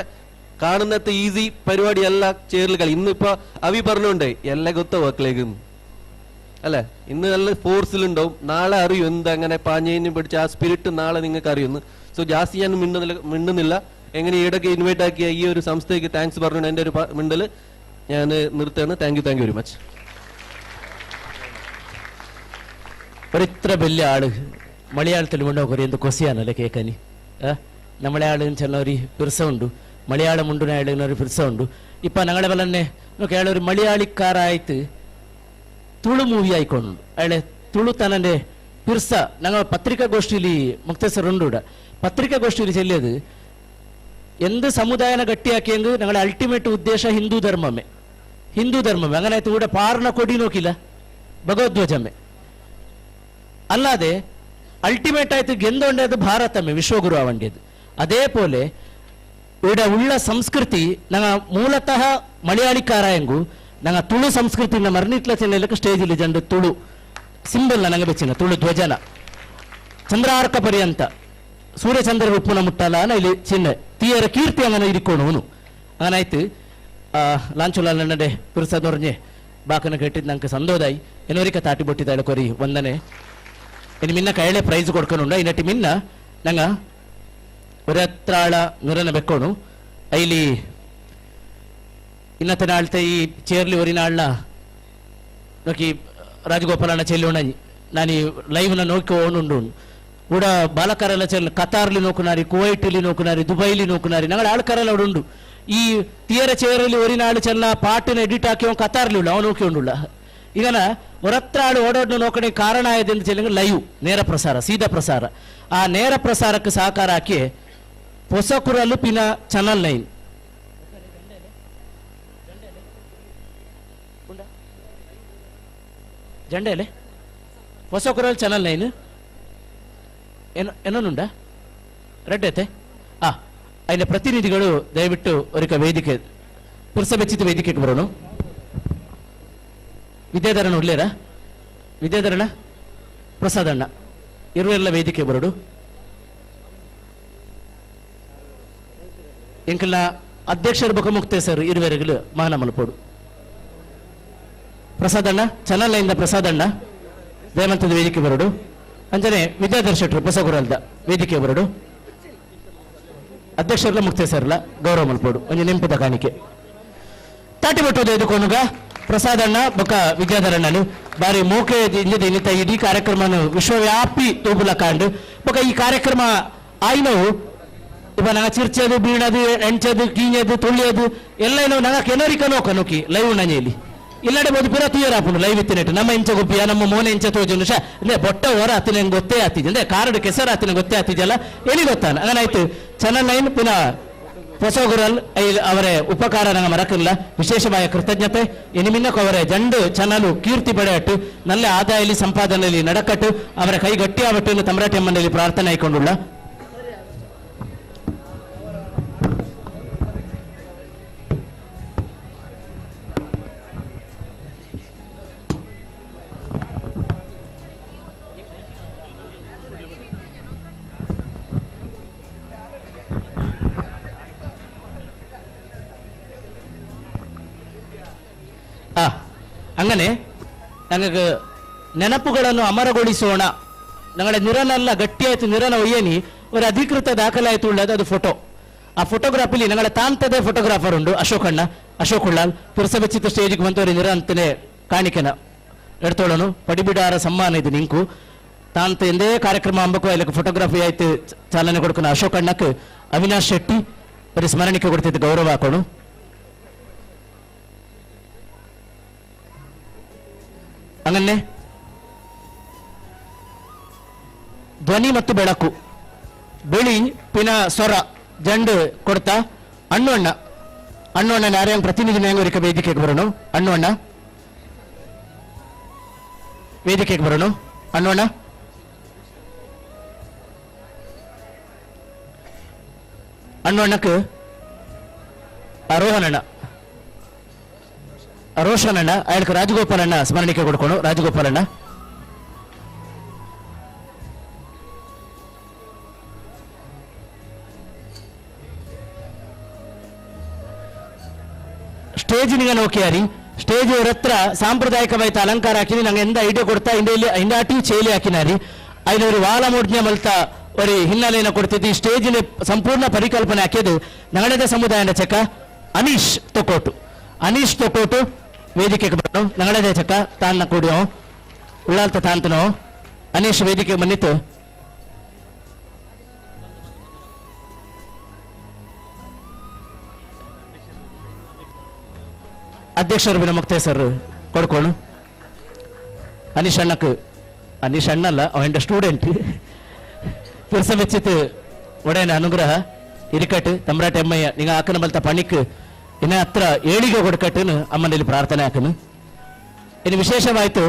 കാണുന്നത്തെ ഈസി പരിപാടിയല്ല ചേറിൽ കളി. ഇന്നിപ്പോ അവി പറഞ്ഞോണ്ടേ എല്ലാ കൊത്ത വാക്കിലേക്കും അല്ലെ, ഇന്ന് നല്ല ഫോഴ്സിലുണ്ടാവും, നാളെ അറിയും എന്തങ്ങനെ പാഞ്ഞേനും പിടിച്ച ആ സ്പിരിറ്റ് നാളെ നിങ്ങൾക്ക് അറിയുന്നു. സോ ജാസ്തി ഞാൻ മിണ്ടുന്നില്ല. എങ്ങനെ ഈടൊക്കെ ഇൻവൈറ്റ് ആക്കിയ ഈ ഒരു സംസ്ഥയ്ക്ക് thanks പറഞ്ഞുകൊണ്ട് എൻ്റെ ഒരു മിണ്ടല് ഞാൻ നിർത്തുകയാണ്. Thank you, thank you very much. ഒരിത്ര വലിയ ആള് മലയാളത്തിൽ മുണ്ടോ എന്ത് കൊസിയാണല്ലേ കേൾക്കാന്. നമ്മളെ ആള് ചെന്ന ഒരു പിർസമുണ്ട്, മലയാളം മുണ്ടുനായാലും ഒരു പിർസമുണ്ട്. ഇപ്പം ഞങ്ങളെ പോലെ തന്നെ നോക്കി അയാൾ ഒരു മലയാളിക്കാരായിട്ട് തുളു മൂവി ആയിക്കൊണ്ടുണ്ട്. അയാളെ തുളു തന്നെ പിർസ ഞങ്ങൾ പത്രികാഗോഷ്ഠിയിൽ മുക്തേശ്വർ ഉണ്ട് ഇവിടെ. പത്രികാഗോഷ്ഠിയിൽ ചെല്ലിയത് എന്ത് സമുദായന ഗട്ടിയാക്കിയെങ്കിൽ ഞങ്ങളുടെ അൾട്ടിമേറ്റ് ഉദ്ദേശം ഹിന്ദു ധർമ്മമേ, ഹിന്ദു ധർമ്മമേ. അങ്ങനെ ഇവിടെ പാറിന കൊടി നോക്കില്ല, ഭഗവദ്ധ്വജമേ. അല്ലാതെ അൾട്ടിമേറ്റ് ആയിട്ട് ಗೆಂದೊಂಡೇದು ಭಾರತಮೇ ವಿಶ್ವಗುರು ಆವಂಡಿയത്. അതേപോലെ ഇവിടെ ഉള്ള സംസ്കൃതി ഞങ്ങൾ ಮೂಲತಃ ಮಲಯಾಳಿಕಾರಾಯಂಗು ഞങ്ങൾ ತುಳು ಸಂಸ್ಕೃತಿನ ಮರ್ನಿಟ್ಲ ಚೆನ್ನೈಲಕ್ಕೆ ಸ್ಟೇಜ್ ಇಲ್ಲಿ ಜಂಡು ತುಳು ಸಿಂಬಲ್ನ ನಂಗೆ ಬೆಚ್ಚಿನ ತುಳು ಧ್ವಜನ ಚಂದ್ರಾರ್ಕ ಪರ್ಯಂತ ಸೂರ್ಯಚಂದ್ರ ಉಪ್ಪುನ ಮುಟ್ಟಲ ಇಲ್ಲಿ ಚಿಹ್ನೆ ತೀಯರ ಕೀರ್ತಿ അങ്ങനെ ഇരിക്കണു. അങ്ങനായിട്ട് ಲಾಂಚುಲಾಲಣ್ಣಡೆ ಪುರುಸದೊರ್ഞ്ഞೆ ಬಾಕನ ಕೆಟ್ಟಿದ್ದು ನಂಗೆ ಸಂದೋದಾಯಿ ಏನೋರಿಕ ತಾಟಿ ಬೊಟ್ಟಿದಾಳೆ ಕೊರಿ ವಂದನೆ. ಇನ್ನು ಮಿನ್ನ ಕೈಳೆ ಪ್ರೈಸ್ ಕೊಡ್ಕೊಂಡು ಇನ್ನಟ್ಟಿ ಮಿನ್ನ ನಂಗ ಒರತ್ರಾಳ ನುರನ ಬೆಕ್ಕೋಣು ಐಲಿ ಇನ್ನತನಾಳ್ತ ಈ ಚೇರ್ಲಿ ಒರಿನಾಳ್ನ ನೋಕಿ ರಾಜಗೋಪಾಲಣ್ಣ ಚೆಲ್ಲೋಣ ನಾನು ಲೈವ್ನ ನೋಕಿ ಓಣುಂಡು ಕೂಡ ಬಾಲಕರೆಲ್ಲ ಚೆಲ್ಲ ಕತಾರ್ಲಿ ನೋಕುನಾರಿ ಕುವೈಟಲ್ಲಿ ನೋಕುನಾರಿ ದುಬೈಲಿ ನೋಕುನಾರಿ ನಂಗಳ ಆಳ್ಕರೆಲ್ಲ ಉಂಡು ಈ ತಿಯರ ಚೇರಲ್ಲಿ ಒರಿನಾಳು ಚೆಲ್ಲ ಪಾಟಿನ ಎಡಿಟ್ ಹಾಕಿ ಅವನು ಕತಾರ್ಲಿ ಉಳ್ಳ ಅವನು ನೋಕಿ ಉಂಡುಳ್ಳ ಈಗನ ಹೊರತ್ರ ಆಳು ಓಡೋಡ್ನ ನೋಕಣೆ ಕಾರಣ ಆಯ್ತು ಅಂತ ಚೆಲ್ಲಂಗ ಲೈವ್ ನೇರ ಪ್ರಸಾರ ಸೀದಾ ಪ್ರಸಾರ ಆ ನೇರ ಪ್ರಸಾರಕ್ಕೆ ಸಹಕಾರ ಹಾಕಿ ಹೊಸಕುರಲು ಪಿನ ಚಾನಲ್ 9 ಜಂಡೆಲೆ ಹೊಸಕುರಲ್ ಚಾನಲ್ 9 ಏನೋ ರೆಡ್ ಐತೆ ಆ അതിന്റെ ಪ್ರತಿನಿಧಿಗಳು ದಯವಿಟ್ಟು ಅವರಿಗೆ ವೇದಿಕೆ ಪುರುಷ ವೇದಿಕೆಗೆ ಬರೋಣ. ವಿದ್ಯಾಧರಣ ಉಳ್ಳೇರ ವಿದ್ಯಾಧರಣ ಪ್ರಸಾದಣ್ಣ ಇರುವೆಲ್ಲ ವೇದಿಕೆ ಬರೋಡು. ಎಂಕಲ್ನ ಅಧ್ಯಕ್ಷರ ಬೊಕ ಮುಕ್ತೆ ಸರ್ ಇರುವೆರೆಗಳು ಮಾನ ಮಲ್ಪೋಡು. ಪ್ರಸಾದಣ್ಣ ಚಾನಲ್ ಲೈನ್ದ ಪ್ರಸಾದಣ್ಣ ದಯಮಂತದ ವೇದಿಕೆ ಬರೋಡು. ಅಂಜನೆ ವಿದ್ಯಾಧರ ಶೆಟ್ಟರು ಬಸಗುರಲ್ದ ವೇದಿಕೆ ಬರೋಡು. ಅಧ್ಯಕ್ಷರ್ಲ ಮುಕ್ತೆ ಸರ್ಲ ಗೌರವ ಮಲ್ಪೋಡು ಒಂಜಿ ನೆಂಪುದ ಕಾಣಿಕೆ ತಾಟಿ ಬಟ್ಟೋದು ಎದುಕೊನುಗ ಪ್ರಸಾದಣ್ಣ ಬೊಕ ವಿದ್ಯಾಧರಣ್ಣನು ಬಾರಿ ಮೋಕೆ ಇಂಜದ ಇನ್ನಿತ ಇಡೀ ಕಾರ್ಯಕ್ರಮನು ವಿಶ್ವವ್ಯಾಪಿ ತೂಬುಲ ಕಾಂಡು ಬೊಕ ಈ ಕಾರ್ಯಕ್ರಮ ಆಯ್ನವು ಇವ ನಂಗ ಚಿರ್ಚದು ಬೀಣದು ಎಂಚದು ಕೀഞ്ഞದು ತುಳಿಯದು ಎಲ್ಲ ಏನೋ ನಂಗ ಕೆನರಿಕ ನೋಕ ನೋಕಿ ಲೈವ್ ನಂಜೆಯಲ್ಲಿ ಇಲ್ಲಡೆ ಬೋದು ಪೂರ ತುಯರಾಪುಂಡು ಲೈವ್ ಇತ್ತಿನೆಟ್ಟು ನಮ್ಮ ಇಂಚ ಗುಪ್ಪಿಯ ನಮ್ಮ ಮೋನೆ ಇಂಚ ತೋಜುಂಡು ಶಾ ಅಂದ್ರೆ ಬೊಟ್ಟ ಹೊರ ಆತಿನ ಗೊತ್ತೇ ಆತಿದ್ದೆ ಅಂದ್ರೆ ಕಾರಡು ಕೆಸರು ಆತಿನ ಗೊತ್ತೇ ಆತಿದ್ಯಲ್ಲ ಎಲ್ಲಿ ಗೊತ್ತಾನ ಹಂಗಾಯ್ತು ಚಾನಲ್ 9 ಪುನಃ ಹೊಸಗುರಲ್ ಅವರೇ ಉಪಕಾರ ನಂಗ ಮರಕಿಲ್ಲ ವಿಶೇಷವಾದ ಕೃತಜ್ಞತೆ ಎನಿಮಿನ್ನಕ್ಕೂ ಅವರೇ ಜಂಡು ಚಾನಲು ಕೀರ್ತಿ ಪಡೆಯಟ್ಟು ನಲ್ಲ ಆದಾಯಲಿ ಸಂಪಾದನೆಯಲ್ಲಿ ನಡಕಟ್ಟು ಅವರ ಕೈ ಗಟ್ಟಿ ಆವಟ್ಟು ತಮರಾಟೆ ಅಮ್ಮನಲ್ಲಿ ಪ್ರಾರ್ಥನೆ ಆಯ್ಕೊಂಡುಳ್ಳ. അങ്ങനെ ഞങ്ങൾക്ക് ನೆನಪುಗಳನ್ನು ಅಮರಗೊಳಿಸೋಣ ഞങ്ങളുടെ ನಿರನಲ್ಲ ಗಟ್ಟಿಯಾಯ್ತು ನಿರನ ಒಯ್ಯನಿ ഒരു ಅಧಿಕೃತ ದಾಖಲಾಯ್ತು ಉಳ್ಳದು ಅದು ಫೋಟೋ. ಆ ಫೋಟೋಗ್ರಾಫಿಲಿ ഞങ്ങളുടെ ತಾಂತದೇ ಫೋಟೋಗ್ರಾಫರ್ ಉಂಡು ಅಶೋಕ್ ಅಣ್ಣ ಅಶೋಕ್ ಉಳ್ಳಾಲ್ ಪುರಸಭೆಚಿತ ಸ್ಟೇಜಿಗೆ ಬಂತವರು ನಿರ ಅಂತನೇ ಕಾಣಿಕೆನ ಎಡ್ತೋಳನು ಪಡಿಬಿಡಾರ ಸಮ್ಮಾನ ಇದು ನಿಂಕು ತಾಂತ ಎಂದೇ ಕಾರ್ಯಕ್ರಮ ಅಂಬಕು ಅಲ್ಲಕ್ಕೆ ಫೋಟೋಗ್ರಫಿ ಆಯ್ತು ಚಾಲನೆ ಕೊಡ್ಕೊಣ ಅಶೋಕ್ ಅಣ್ಣಕ್ಕೆ ಅವಿನಾಶ್ ಶೆಟ್ಟಿ ಬರೀ ಸ್ಮರಣಿಕೆ ಕೊಡ್ತಿದ್ದು ಗೌರವ ಹಾಕೋಣ. ಹಂಗನ್ನೇ ಧ್ವನಿ ಮತ್ತು ಬೆಳಕು ಬಿಳಿ ಪಿನ ಸ್ವರ ಜಂಡು ಕೊಡ್ತಾ ಅಣ್ಣು ಅಣ್ಣ ಅಣ್ಣು ಅಣ್ಣ ಯಾರ್ಯಾರ ಪ್ರತಿನಿಧಿ ನ್ಯಾಯಂಗರಿಕ ವೇದಿಕೆಗೆ ಬರೋಣ. ಅಣ್ಣು ಅಣ್ಣ ವೇದಿಕೆಗೆ ಬರೋಣ. ಅಣ್ಣು ಅಣ್ಣ ಅಣ್ಣು ಅಣ್ಣಕ್ಕೆ ರೋಹನ್ ಅಣ್ಣ ರೋಷನ್ ಅಣ್ಣ ಅಯ್ಯಕ್ಕೆ ರಾಜಗೋಪಾಲ್ ಅಣ್ಣ ಸ್ಮರಣಿಕೆ ಕೊಡ್ಕೊಂಡು ರಾಜಗೋಪಾಲ್ ಅಣ್ಣ ಸ್ಟೇಜಿನಿಗ ನೋಕಿಯಾರಿ ಸ್ಟೇಜ್ ಅವ್ರ ಹತ್ರ ಸಾಂಪ್ರದಾಯಿಕವಾಯ್ತು ಅಲಂಕಾರ ಹಾಕಿನಿ ನಂಗೆ ಎಂದ ಐಡಿಯಾ ಕೊಡ್ತಾ ಇಂಡಿಯಲ್ಲಿ ಇಂದಾಟಿ ಚೇಲಿ ಹಾಕಿನಾರಿ ಐನೂರು ವಾಲ ಮೂಡ್ನೆ ಮಲ್ತ ಒರಿ ಹಿನ್ನೆಲೆಯನ್ನು ಕೊಡ್ತಿದ್ದು ಈ ಸ್ಟೇಜಿನ ಸಂಪೂರ್ಣ ಪರಿಕಲ್ಪನೆ ಹಾಕಿದ್ದು ನಗಣದ ಸಮುದಾಯದ ಚಕ ಅನೀಶ್ ತೊಕೋಟು ಅನೀಶ್ ತೊಕೋಟು ವೇದಿಕೆಗೆ ಬರೋಣ. ನಗಣದ ಚಕ ತಾನ್ನ ಕೂಡಿಯೋ ಉಳ್ಳಾಲ್ತ ತಾಂತನೋ ಅನೀಶ್ ವೇದಿಕೆ ಬಂದಿತ್ತು. ಅಧ್ಯಕ್ಷರು ಮುಕ್ತೆ ಸರ್ ಕೊಡ್ಕೋಣ. ಅನೀಶ್ ಅಣ್ಣಕ್ಕೆ ಅನೀಶ್ ಅಣ್ಣಲ್ಲ ಅವನ ಸ್ಟೂಡೆಂಟ್ ಪುರುಷ ಮೆಚ್ಚಿತ್ತು ಒಡೆಯನ ಅನುಗ್ರಹ ಇರಿಕಟ್ಟು ತಮ್ರಾಟೆ ಅಮ್ಮಯ್ಯ ನಿಂಗ ಆಕನ ಬಲ್ತ ಪಣಿಕ್ ಇನ್ನ ಹತ್ರ ಏಳಿಗೆ ಕೊಡ್ಕಟ್ಟನು ಅಮ್ಮನಲ್ಲಿ ಪ್ರಾರ್ಥನೆ ಹಾಕನು. ಇನ್ನು ವಿಶೇಷವಾಯಿತು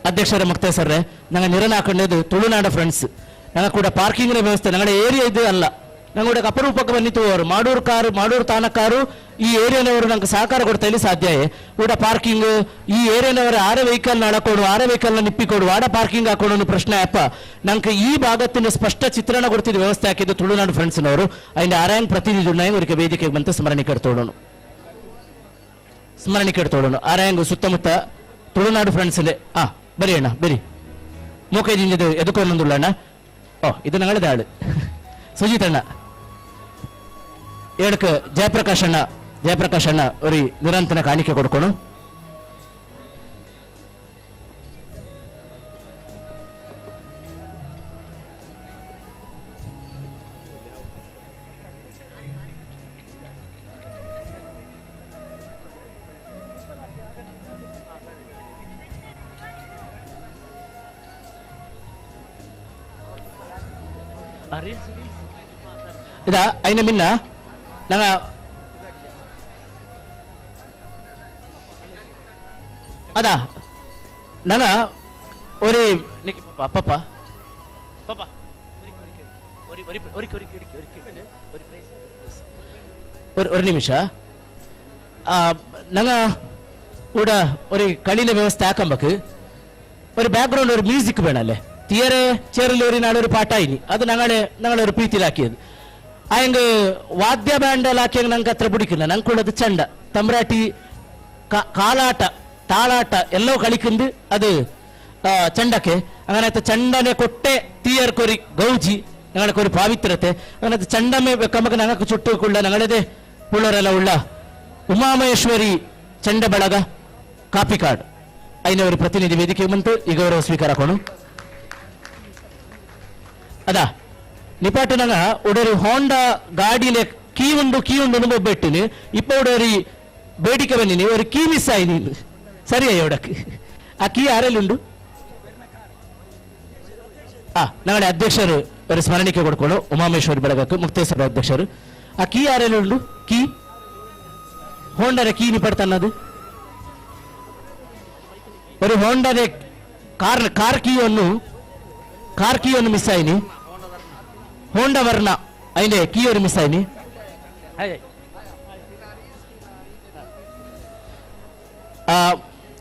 ಅಧ್ಯಕ್ಷರ ಮುಕ್ತೆ ಸರ್ರೆ ನಂಗೆ ನಿರನ ಹಾಕೊಂಡಿದ್ದು ತುಳುನಾಡ ಫ್ರೆಂಡ್ಸ್ ನಂಗೆ ಕೂಡ ಪಾರ್ಕಿಂಗ್ನ ವ್ಯವಸ್ಥೆ ನಂಗಡೆ ಏರಿಯಾ ಇದು ಅಲ್ಲ ನಂಗೆ ಕೂಡ ಅಪರೂಪಕ್ಕೆ ಬಂದಿತ್ತು ಅವರು ಮಾಡೂರು ಕಾರು ಮಾಡೂರು ತಾನಕಾರು ಈ ಏರಿಯಾನವರು ನಂಗೆ ಸಹಕಾರ ಕೊಡ್ತಾ ಇಲ್ಲಿ ಸಾಧ್ಯ ಕೂಡ ಪಾರ್ಕಿಂಗ್ ಈ ಏರಿಯಾನವರು ಆರೆ ವೆಹಿಕಲ್ನ ಅಳಕೊಡು ಆರೆ ವೆಹಿಕಲ್ನ ನಿಪ್ಪಿಕೊಡು ಆಡ ಪಾರ್ಕಿಂಗ್ ಹಾಕೊಡು ಪ್ರಶ್ನೆ ಅಪ್ಪ ನಂಗೆ ಈ ಭಾಗತ್ತಿನ ಸ್ಪಷ್ಟ ಚಿತ್ರಣ ಕೊಡ್ತಿದ್ದ ವ್ಯವಸ್ಥೆ ಹಾಕಿದ್ದು ತುಳುನಾಡು ಫ್ರೆಂಡ್ಸ್ನವರು അതിന്റെ ಆರಾಯನ್ ಪ್ರತಿನಿಧಿ ಅವರಿಗೆ ವೇದಿಕೆಗೆ ಬಂತು ಸ್ಮರಣಿಕೆ ತೋಡೋಣ ಸ್ಮರಣಿಕೆ ತೋಡೋಣ ಆರಾಯಂಗ್ ಸುತ್ತಮುತ್ತ ತುಳುನಾಡು ಫ್ರೆಂಡ್ಸ್ ಆ ಬರಿ ಅಣ್ಣ ಬರಿ ಮೂಕೈದಿಂದ ಎದುಕೊಂದುಳ್ಳ ಅಣ್ಣ ಓ ಇದು ನಂಗಳದ ಆಳು ಸುಜಿತ್ ಅಣ್ಣ ಏಳಕ್ಕೆ ಜಯಪ್ರಕಾಶ್ ಅಣ್ಣ ಜಯಪ್ರಕಾಶ್ ಅಣ್ಣ ಅವ್ರಿ ನಿರಂತರ ಕಾಣಿಕೆ ಕೊಡ್ಕೊಡು. ಇದಾ ಐನ ಮಿನ್ನ ನಂಗ ಅದಾ ನನ ಒರಿ ಪಪ್ಪ ಪಪ್ಪ ஒரு ನಿಮಿಷ ನಂಗ ಕೂಡ ഒരു കളിയിലെ വ്യവസ്ഥ ആക്കമ്പക്ക് ഒരു ബാക്ക്ഗ്രൗണ്ട് ഒരു മ്യൂസിക് വേണല്ലേ. തീരെ ചേറിൽ ഒരു നാളൊരു പാട്ടായിനി, അത് ഞങ്ങളെ ഞങ്ങളൊരു പ്രീതിയിലാക്കിയത്. അയങ്ക് വാദ്യ ബാൻഡലാക്കിയ ഞങ്ങൾക്ക് അത്ര പിടിക്കില്ല. ഞങ്ങൾക്കുള്ളത് ചെണ്ട, തമ്പ്രാട്ടി, കാലാട്ട, താളാട്ട എല്ലോ കളിക്കുന്നത് അത് ചെണ്ടക്ക്. അങ്ങനത്തെ ചെണ്ടനെ കൊട്ടെ തീയർക്കൊരു ഗൗജി, ഞങ്ങൾക്കൊരു പാവിത്രത്തെ. അങ്ങനത്തെ ചെണ്ടമേ വെക്കുമ്പോൾ ഞങ്ങൾക്ക് ചുട്ടുക്കുള്ള ഞങ്ങളത് പിള്ളേരെല്ലാം ഉള്ള ഉമാമഹേശ്വരി ചെണ്ട ಬಳಗ ಕಾಪಿಕಾಡ್ ಐನವರು ಪ್ರತಿನಿಧಿ ವೇದಿಕೆ ಬಂತು ಈ ಗೌರವ ಸ್ವೀಕಾರ ಕೊಡು. ಅದಾ ನಿಪಾಟು ನಂಗ ಉಡರಿ ಹೋಂಡಾ ಗಾಡಿಲೆ ಕೀ ಉಂಡು ಕೀ ಉಂಡು ಒಬ್ಬೆಟ್ಟಿನಿ ಇಪ್ಪ ಉಡರಿ ಬೇಡಿಕೆ ಬಂದಿನಿ ഒരു ಕೀ ಮಿಸ್ ಆಯಿ ನೀನು ಸರಿಯಾ ಇವಡಕ್ಕೆ ಆ ಕೀ ಆರಲ್ಲಿ ಉಂಡು. ಆ ನಗಡೆ ಅಧ್ಯಕ್ಷರು ഒരു ಸ್ಮರಣಿಕೆ ಕೊಡ್ಕೊಂಡು ಉಮಾಮೇಶ್ವರಿ ಬಳಗಕ್ಕೆ ಮುಕ್ತೇಶ್ವರ ಅಧ್ಯಕ್ಷರು ಆ ಕೀ ಆರಲ್ಲಿ ಉಂಡು ಕೀ ಹೋಂಡಾರೆ ಕೀ ನಿಪಡ್ತನ್ನದು ഒരു ಹೋಂಡಾರೆ ಕಾರ್ ಕಾರ್ ಕೀಯನ್ನು ಕಾರ್ ಕೀಯನ್ನು ಮಿಸ್ ಆಯ್ನಿ ಹೋಂಡಾ ವರ್ಣ ಐನೆ ಕೀ ഒരു ಮಿಸ್ ಆಯ್ನಿ.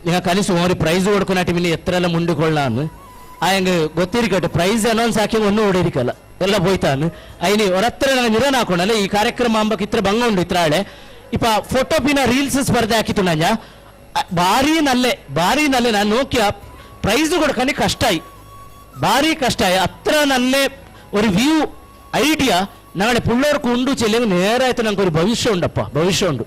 നിങ്ങൾ ಕನಿಸ ഒരു ಪ್ರೈಸ್ കൊടുക്കുന്ന ടീമിന് എത്രയെല്ലാം മുണ്ടിക്കൊള്ളാന്ന് ಆಯಂಗ್ ಗೊತ್ತಿರಿಕಟ್ಟು ಪ್ರೈಸ್ ಅನೌನ್ಸ್ ಹಾಕಿ ಒನ್ನು ಓಡಿರಿಕಲ್ಲ ಎಲ್ಲ ಹೋಯ್ತಾನು ಐನಿ ಹೊರತ್ರ ನಂಗೆ ನಿರನ್ ಹಾಕೊಂಡಲ್ಲ ಈ ಕಾರ್ಯಕ್ರಮ ಅಂಬಕ್ ಇತ್ರ ಬಂಗ ಉಂಡು ಇತ್ರಾಳೆ ಇಪ್ಪ ಫೋಟೋ ಪಿನ ರೀಲ್ಸ್ ಸ್ಪರ್ಧೆ ಹಾಕಿತ್ತು ನಂಜ ಭಾರಿ ನಲ್ಲೆ ಭಾರಿ ನಲ್ಲೆ ನಾನು ನೋಕಿಯ ಪ್ರೈಸ್ ಕೊಡ್ಕಂಡು ಕಷ್ಟ ಆಯ್ ಭಾರಿ ಕಷ್ಟ ಆಯ್ ಅತ್ರ ನಲ್ಲೆ ഒരു ವ್ಯೂ ಐಡಿಯಾ ನಾಳೆ ಪುಳ್ಳೋರ್ಕು ಉಂಡು ಚೆಲ್ಲಿ ನೇರ ಆಯ್ತು ನಂಗೆ ഒരു ಭವಿಷ್ಯ ಉಂಡಪ್ಪ ಭವಿಷ್ಯ ಉಂಡು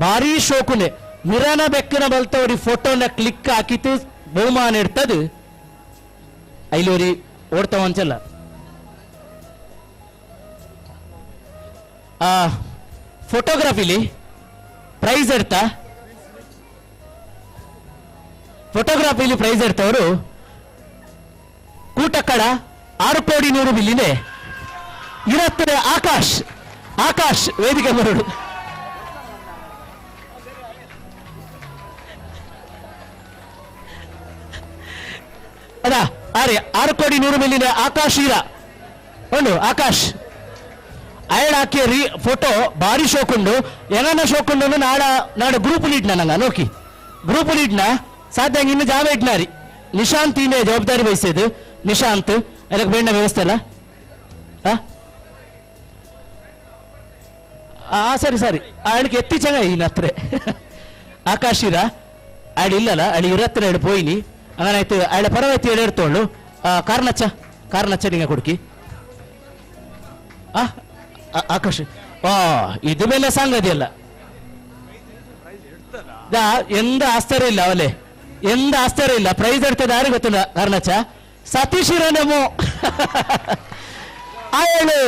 ಭಾರಿ ಶೋಕುನೆ ನಿರನ ಬೆಕ್ಕನ ಬಲ್ತ ഒരു ಫೋಟೋನ ಕ್ಲಿಕ್ ಹಾಕಿತ್ತು ಬಹುಮಾನ ಇರ್ತದೆ ಐಲೋರಿ ಓಡ್ತಾವಂಚಲ್ಲ. ಆ ಫೋಟೋಗ್ರಫಿಲಿ ಪ್ರೈಸ್ ಎಡ್ತಾ ಫೋಟೋಗ್ರಫಿಲಿ ಪ್ರೈಸ್ ಎಡ್ತವರು ಕೂಟಕ್ಕಡ 6 ಕೋಟಿ 100 ಬಿಲ್ಲಿನೆ ಇರತ್ತದೆ ಆಕಾಶ್ ಆಕಾಶ್ ವೇದಿಕೆ ಬರೋಡು. ಅದಾ ಆರೆ 6 ಕೋಟಿ 100 ಮಿಲಿಯನ್ ಆಕಾಶ್ ಇರ ಉಂಡು ಆಕಾಶ್ ಅಯಡ್ ಹಾಕಿ ರೀ ಫೋಟೋ ಭಾರಿ ಶೋಕುಂಡು ಏನನ್ನ ಶೋಕುಂಡು ನಾಡ ನಾಡ ಗ್ರೂಪ್ ಲೀಡ್ನ ನಂಗ ನೋಕಿ ಗ್ರೂಪ್ ಲೀಡ್ನ ಸಾಧ್ಯ ಇನ್ನು ಜಾವ ಇಡ್ನಾರಿ ನಿಶಾಂತ್ ಇನ್ನೇ ಜವಾಬ್ದಾರಿ ವಹಿಸಿದ್ದು ನಿಶಾಂತ್ ಅದಕ್ಕೆ ಬೇಡ ವ್ಯವಸ್ಥೆ ಅಲ್ಲ. ಆ ಸರಿ ಸರಿ ಆಳಿಗೆ ಎತ್ತಿ ಚೆಂಗ ಇನ್ನ ಹತ್ರ ಆಕಾಶ್ ಇರ ಆಳು ಇಲ್ಲಲ್ಲ ಆಳು ಇರತ್ರ ಹೇಳಿ ಪೋಯಿನಿ ಹಂಗಾಯ್ತು ಆಳ ಪರವಾಯ್ತು ಹೇಳಿ എടുത്തോളൂ ಕಾರ್ನಚ್ಚ ಕಾರ್ನಚ್ಚ ನಿಂಗ ಕೊಡ್ಕಿ ಆ ಆಕಾಶ್ ಆ ಇದು ಮೇಲೆ ಸಂಗತಿಯಲ್ಲ ಎಂದ ಆಶ್ಚರ್ಯ ಇಲ್ಲ ಅವಲೇ ಎಂದ ಆಶ್ಚರ್ಯ ಇಲ್ಲ ಪ್ರೈಸ್ ಎಡ್ತದ ಯಾರು ಗೊತ್ತಿಲ್ಲ ಕಾರ್ನಚ್ಚ ಸತೀಶ್ ಇರನೇಮೋ ಆಳು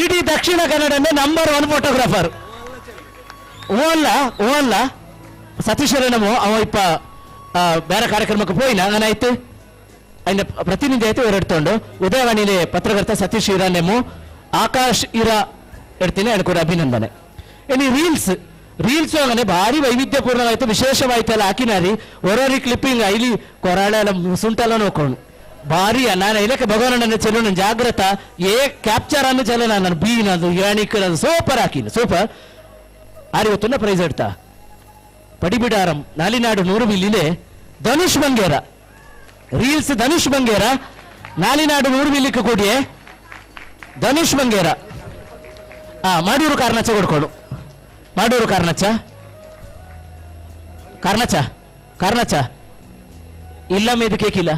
ಇಡೀ ದಕ್ಷಿಣ ಕನ್ನಡನೇ ನಂಬರ್ 1 ಫೋಟೋಗ್ರಾಫರ್ ಓಲ್ಲ ಓಲ್ಲ ಸತೀಶ್ ಇರನೇಮೋ ಅವ ಇಪ್ಪ ಬೇರೆ ಕಾರ್ಯಕ್ರಮಕ್ಕೆ ಪೋಯಿನ ಹಂಗಾಯ್ತು ಅಯ್ಯ ಪ್ರತಿನಿಧಿ ಆಯ್ತು ಎಡ್ತೊಂಡು ಉದಯವಾಣಿಲಿ ಪತ್ರಕರ್ತ ಸತೀಶ್ ಇರಾನೇಮು ಆಕಾಶ್ ಇರ ಎಡ್ತೀನಿ ಅದಕ್ಕೆ ಅಭಿನಂದನೆ. ಇನ್ನು ರೀಲ್ಸ್ ರೀಲ್ಸ್ ಹಂಗನೆ ಭಾರಿ ವೈವಿಧ್ಯಪೂರ್ಣವಾಯ್ತು ವಿಶೇಷವಾಯ್ತಲ್ಲ ಹಾಕಿನಾರಿ ಒರೋರಿ ಕ್ಲಿಪ್ಪಿಂಗ್ ಐಲಿ ಕೊರಾಳೆ ಎಲ್ಲ ಸುಂಟೆಲ್ಲ ನೋಕೊಂಡು ಭಾರಿ ನಾನು ಇಲ್ಲಕ್ಕೆ ಭಗವಾನಣ್ಣ ಚೆಲೋ ನನ್ನ ಜಾಗ್ರತ ಏ ಕ್ಯಾಪ್ಚರ್ ಅನ್ನು ಚೆಲೋ ನಾನು ಬೀನ್ ಅದು ಯಾಣಿಕ್ ಅದು ಸೂಪರ್ ಹಾಕಿನಿ ಸೂಪರ್ ಆರಿ ಗೊತ್ತನ್ನ ಪ್ರೈಸ್ ಎಡ್ತಾ ಪಡಿಬಿಡಾರಂ ನಾಲಿನಾಡು 100 ಮಿಲ್ಲಿಲೆ ಧನುಷ್ ಬಂಗೇರ ರೀಲ್ಸ್ ಧನುಷ್ ಬಂಗೇರ ನಾಲಿನಾಡು 100 ಮಿಲ್ಲಿಕ್ಕೆ ಕೊಡಿಯೇ ಧನುಷ್ ಬಂಗೇರ ಆ ಮಾಡೂರು ಕಾರ್ನಚ್ಚ ಕೊಡ್ಕೊಡು ಮಾಡೂರು ಕಾರ್ನಚ್ಚ ಕಾರ್ನಚ್ಚ ಕಾರ್ನಚ್ಚ ಇಲ್ಲ ಮೇದು ಕೇಕಿಲ್ಲ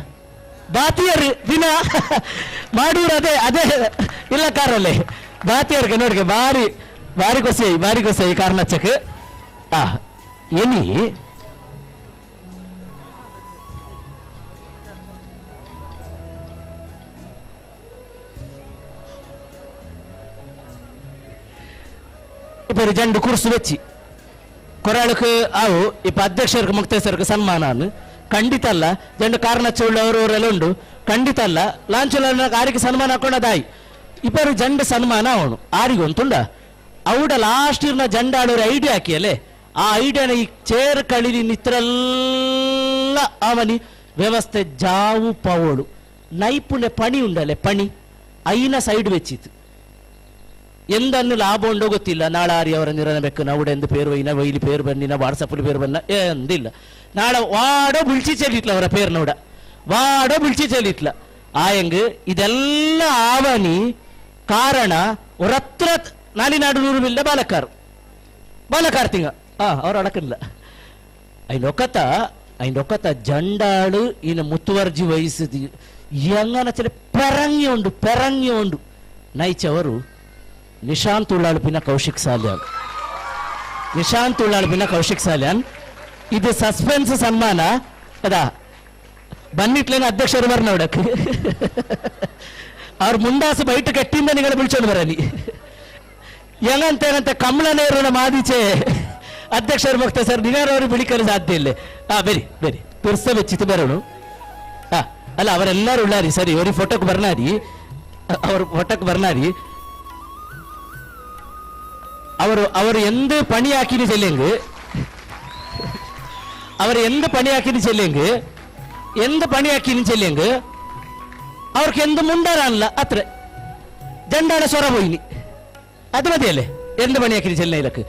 ಬಾತಿಯರು ದಿನ ಮಾಡೂರು ಅದೇ ಅದೇ ಇಲ್ಲ ಕಾರಲ್ಲಿ ಬಾತಿಯರ್ಗೆ ನೋಡ್ಗೆ ಭಾರಿ ಭಾರಿ ಕೊಸೆ ಭಾರಿ ಕೊಸೆ ಈ ಕಾರ್ನಚ್ಚಕ್ಕೆ ಆ ಎನಿ ಇಬ್ಬರು ಜಂಡು ಕುರ್ಸು വെച്ച് ಕೊರಾಳಕ್ಕೆ ಆವು ಇಪ್ಪ ಅಧ್ಯಕ್ಷರಿಗೆ ಮುಕ್ತೇಶ್ವರಕ್ಕೆ ಸನ್ಮಾನ ಖಂಡಿತ ಅಲ್ಲ ಜಂಡು ಕಾರ್ನಚ್ಚ ಉಳ್ಳವರು ಅವರೆಲ್ಲ ಉಂಡು ಖಂಡಿತ ಅಲ್ಲ ಲಾಂಛನ ಆರಿಗೆ ಸನ್ಮಾನ ಹಾಕೊಂಡದಾಯಿ ಇಬ್ಬರು ಜಂಡ ಸನ್ಮಾನ ಅವನು ಆರಿಗೊಂತುಂಡ ಅವಡ ಲಾಸ್ಟ್ ಇರ್ನ ಜಂಡ ಆಡೋರು ಐಡಿಯಾ ಹಾಕಿಯಲ್ಲೇ ಆ ಐಡಿಯಾನ ಈ ಚೇರ್ ಕಳಿಲಿ ನಿತ್ರಲ್ಲ ಅವನಿ ವ್ಯವಸ್ಥೆ ಜಾವು ಪವೋಳು ನೈಪುಣ್ಯ ಪಣಿ ಉಂಡಲೆ ಪಣಿ ಐನ ಸೈಡ್ ವೆಚ್ಚಿತ್ತು ಎಂದನ್ನು ಲಾಭ ಉಂಡೋ ಗೊತ್ತಿಲ್ಲ. ನಾಳೆ ಆರಿ ಅವರ ನಿರನ ಬೆಕ್ಕು ನೌಡೆಂದು ಪೇರು ಒಯ್ಯಿನ ವೈಲಿ ಪೇರು ಬನ್ನಿನ ವಾಟ್ಸಪ್ಪಲ್ಲಿ ಪೇರು ಬನ್ನ ಎಂದಿಲ್ಲ. ನಾಳೆ ವಾಡೋ ಬಿಳ್ಚಿ ಚೆಲ್ಲಿಟ್ಲ ಅವರ ಪೇರು ನೋಡ ವಾಡೋ ಬಿಳ್ಚಿ ಚೆಲ್ಲಿಟ್ಲ ಆಯಂಗ್ ಇದೆಲ್ಲ ಆವನಿ ಕಾರಣ ಹೊರತ್ರ ನಾಲಿನಾಡು ನೂರು ಮಿಲ್ಲ ಬಾಲಕಾರು ಬಾಲಕಾರ್ ತಿಂಗ ಅವ್ರ ಅಡಕಿಲ್ಲ. ಐನೊಕತ ಜಂಡಾಳು ಇನ್ನು ಮುತುವರ್ಜಿ ವಹಿಸಿದ ಎಂಗನ ಚಲೆ ಪೆರಂಗಿ ಉಂಡು ಪೆರಂಗಿ ಉಂಡು ನೈಚವರು ನಿಶಾಂತ್ ಉಳ್ಳಾಳುಪಿನ ಕೌಶಿಕ್ ಸಾಲ್ಯಾನ್ ನಿಶಾಂತ್ ಉಳ್ಳಾಳುಪಿನ ಕೌಶಿಕ್ ಸಾಲ್ಯಾನ್. ಇದು ಸಸ್ಪೆನ್ಸ್ ಸನ್ಮಾನ ಅದಾ ಬನ್ನಿಟ್ಲೇನ ಅಧ್ಯಕ್ಷರು ಬರ್ನ ನೋಡಕ್ ಅವ್ರ ಮುಂದಾಸು ಬೈಟ್ ಕಟ್ಟಿಂದ ನಿಗಳ ಬಿಳ್ಚೋದು ಬರಲಿ ಏನಂತ ಏನಂತ ಕಮಲನೇರನ ಮಾದಿಚೆ ಅಧ್ಯಕ್ಷರು ಭಕ್ತ ಸರ್ ನಿಗಾರವರು ಬಿಳಿಕಲು ಸಾಧ್ಯ ಇಲ್ಲ. ಬೆರಿ ಬೆರಿ ತುರ್ಸ ಬೆಚ್ಚಿತು ಬರೋಣ. ಅಲ್ಲ ಅವರೆಲ್ಲರೂ ಉಳ್ಳಾರಿ ಸರಿ ಅವ್ರಿಗೆ ಫೋಟೋಕ್ಕೆ ಬರ್ನಾರಿ ಅವ್ರ ಫೋಟೋಕ್ಕೆ ಬರ್ನಾರಿ ಅವರು ಅವರು ಎಂದು ಪಣಿ ಹಾಕಿನಿ ಚೆಲ್ಲಿಂಗ್ ಅವರು ಎಂದು ಪಣಿ ಹಾಕಿನಿ ಚೆಲ್ಲಿಂಗ್ ಎಂದು ಪಣಿ ಹಾಕಿನಿ ಚೆಲ್ಲಿಂಗ್ ಅವ್ರಿಗೆ ಎಂದು ಮುಂಡಾರ ಅಲ್ಲ ಅತ್ರ ಜಂಡಾಡ ಸ್ವರ ಹೋಯಿನಿ ಅದು ಮದಿಯಲ್ಲೇ ಎಂದು ಪಣಿ ಹಾಕಿನಿ ಚೆಲ್ಲ ಇಲಕ್ಕೆ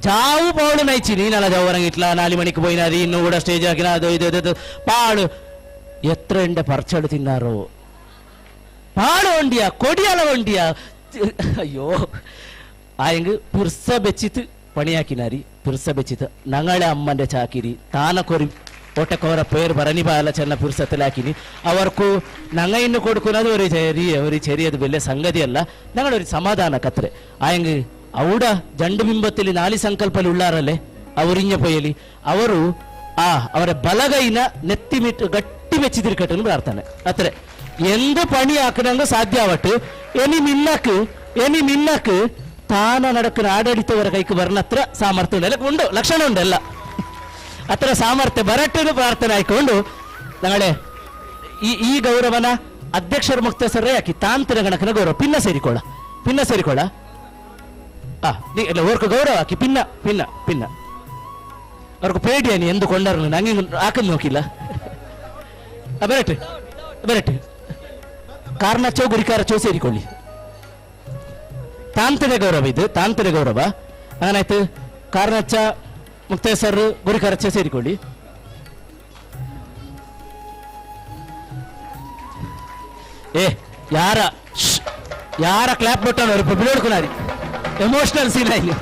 ಜಾವು ಪಾಳು ನೈಚಿನಿ ನಾಳ ಜಾವು ಇಟ್ಲ ನಾಲಿ ಮಣಿക്ക് പോയിനാരി ಇನ್ನು ಕೂಡ ಸ್ಟೇಜ್ ಹಾಕಿನ ಅದು ಇದು ಇದು ಪಾಳು ಎತ್ರ ಎಂಡ ಪರ್ಚಡು ತಿನ್ನಾರೋ ಪಾಳು ಒಂಡಿಯ ಕೊಡಿಯಲ ಒಂಡಿಯ ಅಯ್ಯೋ ಆಯಂಗ್ ಪುರ್ಸ ಬೆಚ್ಚಿತು ಪಣಿಯಾಕಿನಾರಿ ಪುರ್ಸ ಬೆಚ್ಚಿತು ನಂಗಳೆ ಅಮ್ಮಂಡೆ ಚಾಕಿರಿ ತಾನ ಕೊರಿ ಒಟ್ಟಕೋರ പേര് ഭരണി പാല ചെന്ന പുരുഷത്തിലാക്കിനി അവർക്കു ഞങ്ങ ഇന്ന് കൊടുക്കുന്നത് ഒരു ചെറിയ ഒരു ചെറിയത് വലിയ സംഗതിയല്ല ഞങ്ങളൊരു സമാധാന കത്രെ ആയെങ്കിൽ അവിടെ ജണ്ടുബിംബത്തിൽ നാല് സങ്കല്പൽ ഉള്ളാറല്ലേ അവരിഞ്ഞ പോയലി ಅವರು ಆ ಅವರ ಬಲಗೈನ ನೆತ್ತಿಮಿಟ್ಟು ಗಟ್ಟಿ ಬೆಚ್ಚಿದಿರ್ಕಟ್ಟನ್ನು ಪ್ರಾರ್ಥನೆ ಅತ್ರೆ എന്ത് പണി ആക്കണമെങ്കിൽ സാധ്യമാവട്ടെ ഇനി മിന്നക്ക് ഇനി മിന്നക്ക് താന നടക്കുന്ന ആടടിത്തവರ കൈക്ക് വരണത്ര സാമർത്ഥ്യം ഉണ്ട് അല്ല ഉണ്ടോ ലക്ഷണം ഉണ്ടല്ല ಅತ್ರ ಸಾಮರ್ಥ್ಯ ಬರಟ್ಟನ್ನು ಪ್ರಾರ್ಥನೆ ಆಯ್ಕೊಂಡು ನಾಳೆ ಈ ಈ ಗೌರವನ ಅಧ್ಯಕ್ಷರ ಮುಕ್ತಸರೇ ಹಾಕಿ ತಾಂತ್ರ ಗಣಕನ ಗೌರವ ಪಿನ್ನ ಸೇರಿಕೊಳ್ಳ ಪಿನ್ನ ಸೇರಿಕೊಳ್ಳ ಇಲ್ಲ ಓರ್ಕ ಗೌರವ ಹಾಕಿ ಪಿನ್ನ ಪಿನ್ನ ಪಿನ್ನ ಅವ್ರಿಗೆ ಪೇಡಿಯಾನಿ ಎಂದು ಕೊಂಡರು ನಂಗೆ ಹಾಕದ್ ನೋಕಿಲ್ಲ. ಬರಟ್ಟೆ ಬರಟ್ಟೆ ಕಾರ್ನಚೋ ಗುರಿಕಾರಚೋ ಸೇರಿಕೊಳ್ಳಿ ತಾಂತ್ರಿಕ ಗೌರವ ಇದು ತಾಂತ್ರಿಕ ಗೌರವ ಏನಾಯ್ತು ಕಾರ್ನಚ್ಚ ಮುಕ್ತೇಸರ್ ಗುರಿಕಾರಚ್ಚ ಸೇರಿಕೊಳ್ಳಿ. ಏ ಯಾರ ಯಾರ ಕ್ಲಾಪ್ ಬಟ್ಟಣ ಬಿಡೋಡ್ಕೊನಾರಿ ಎಮೋಷನಲ್ ಸೀನ್ ಆಯ್ತು.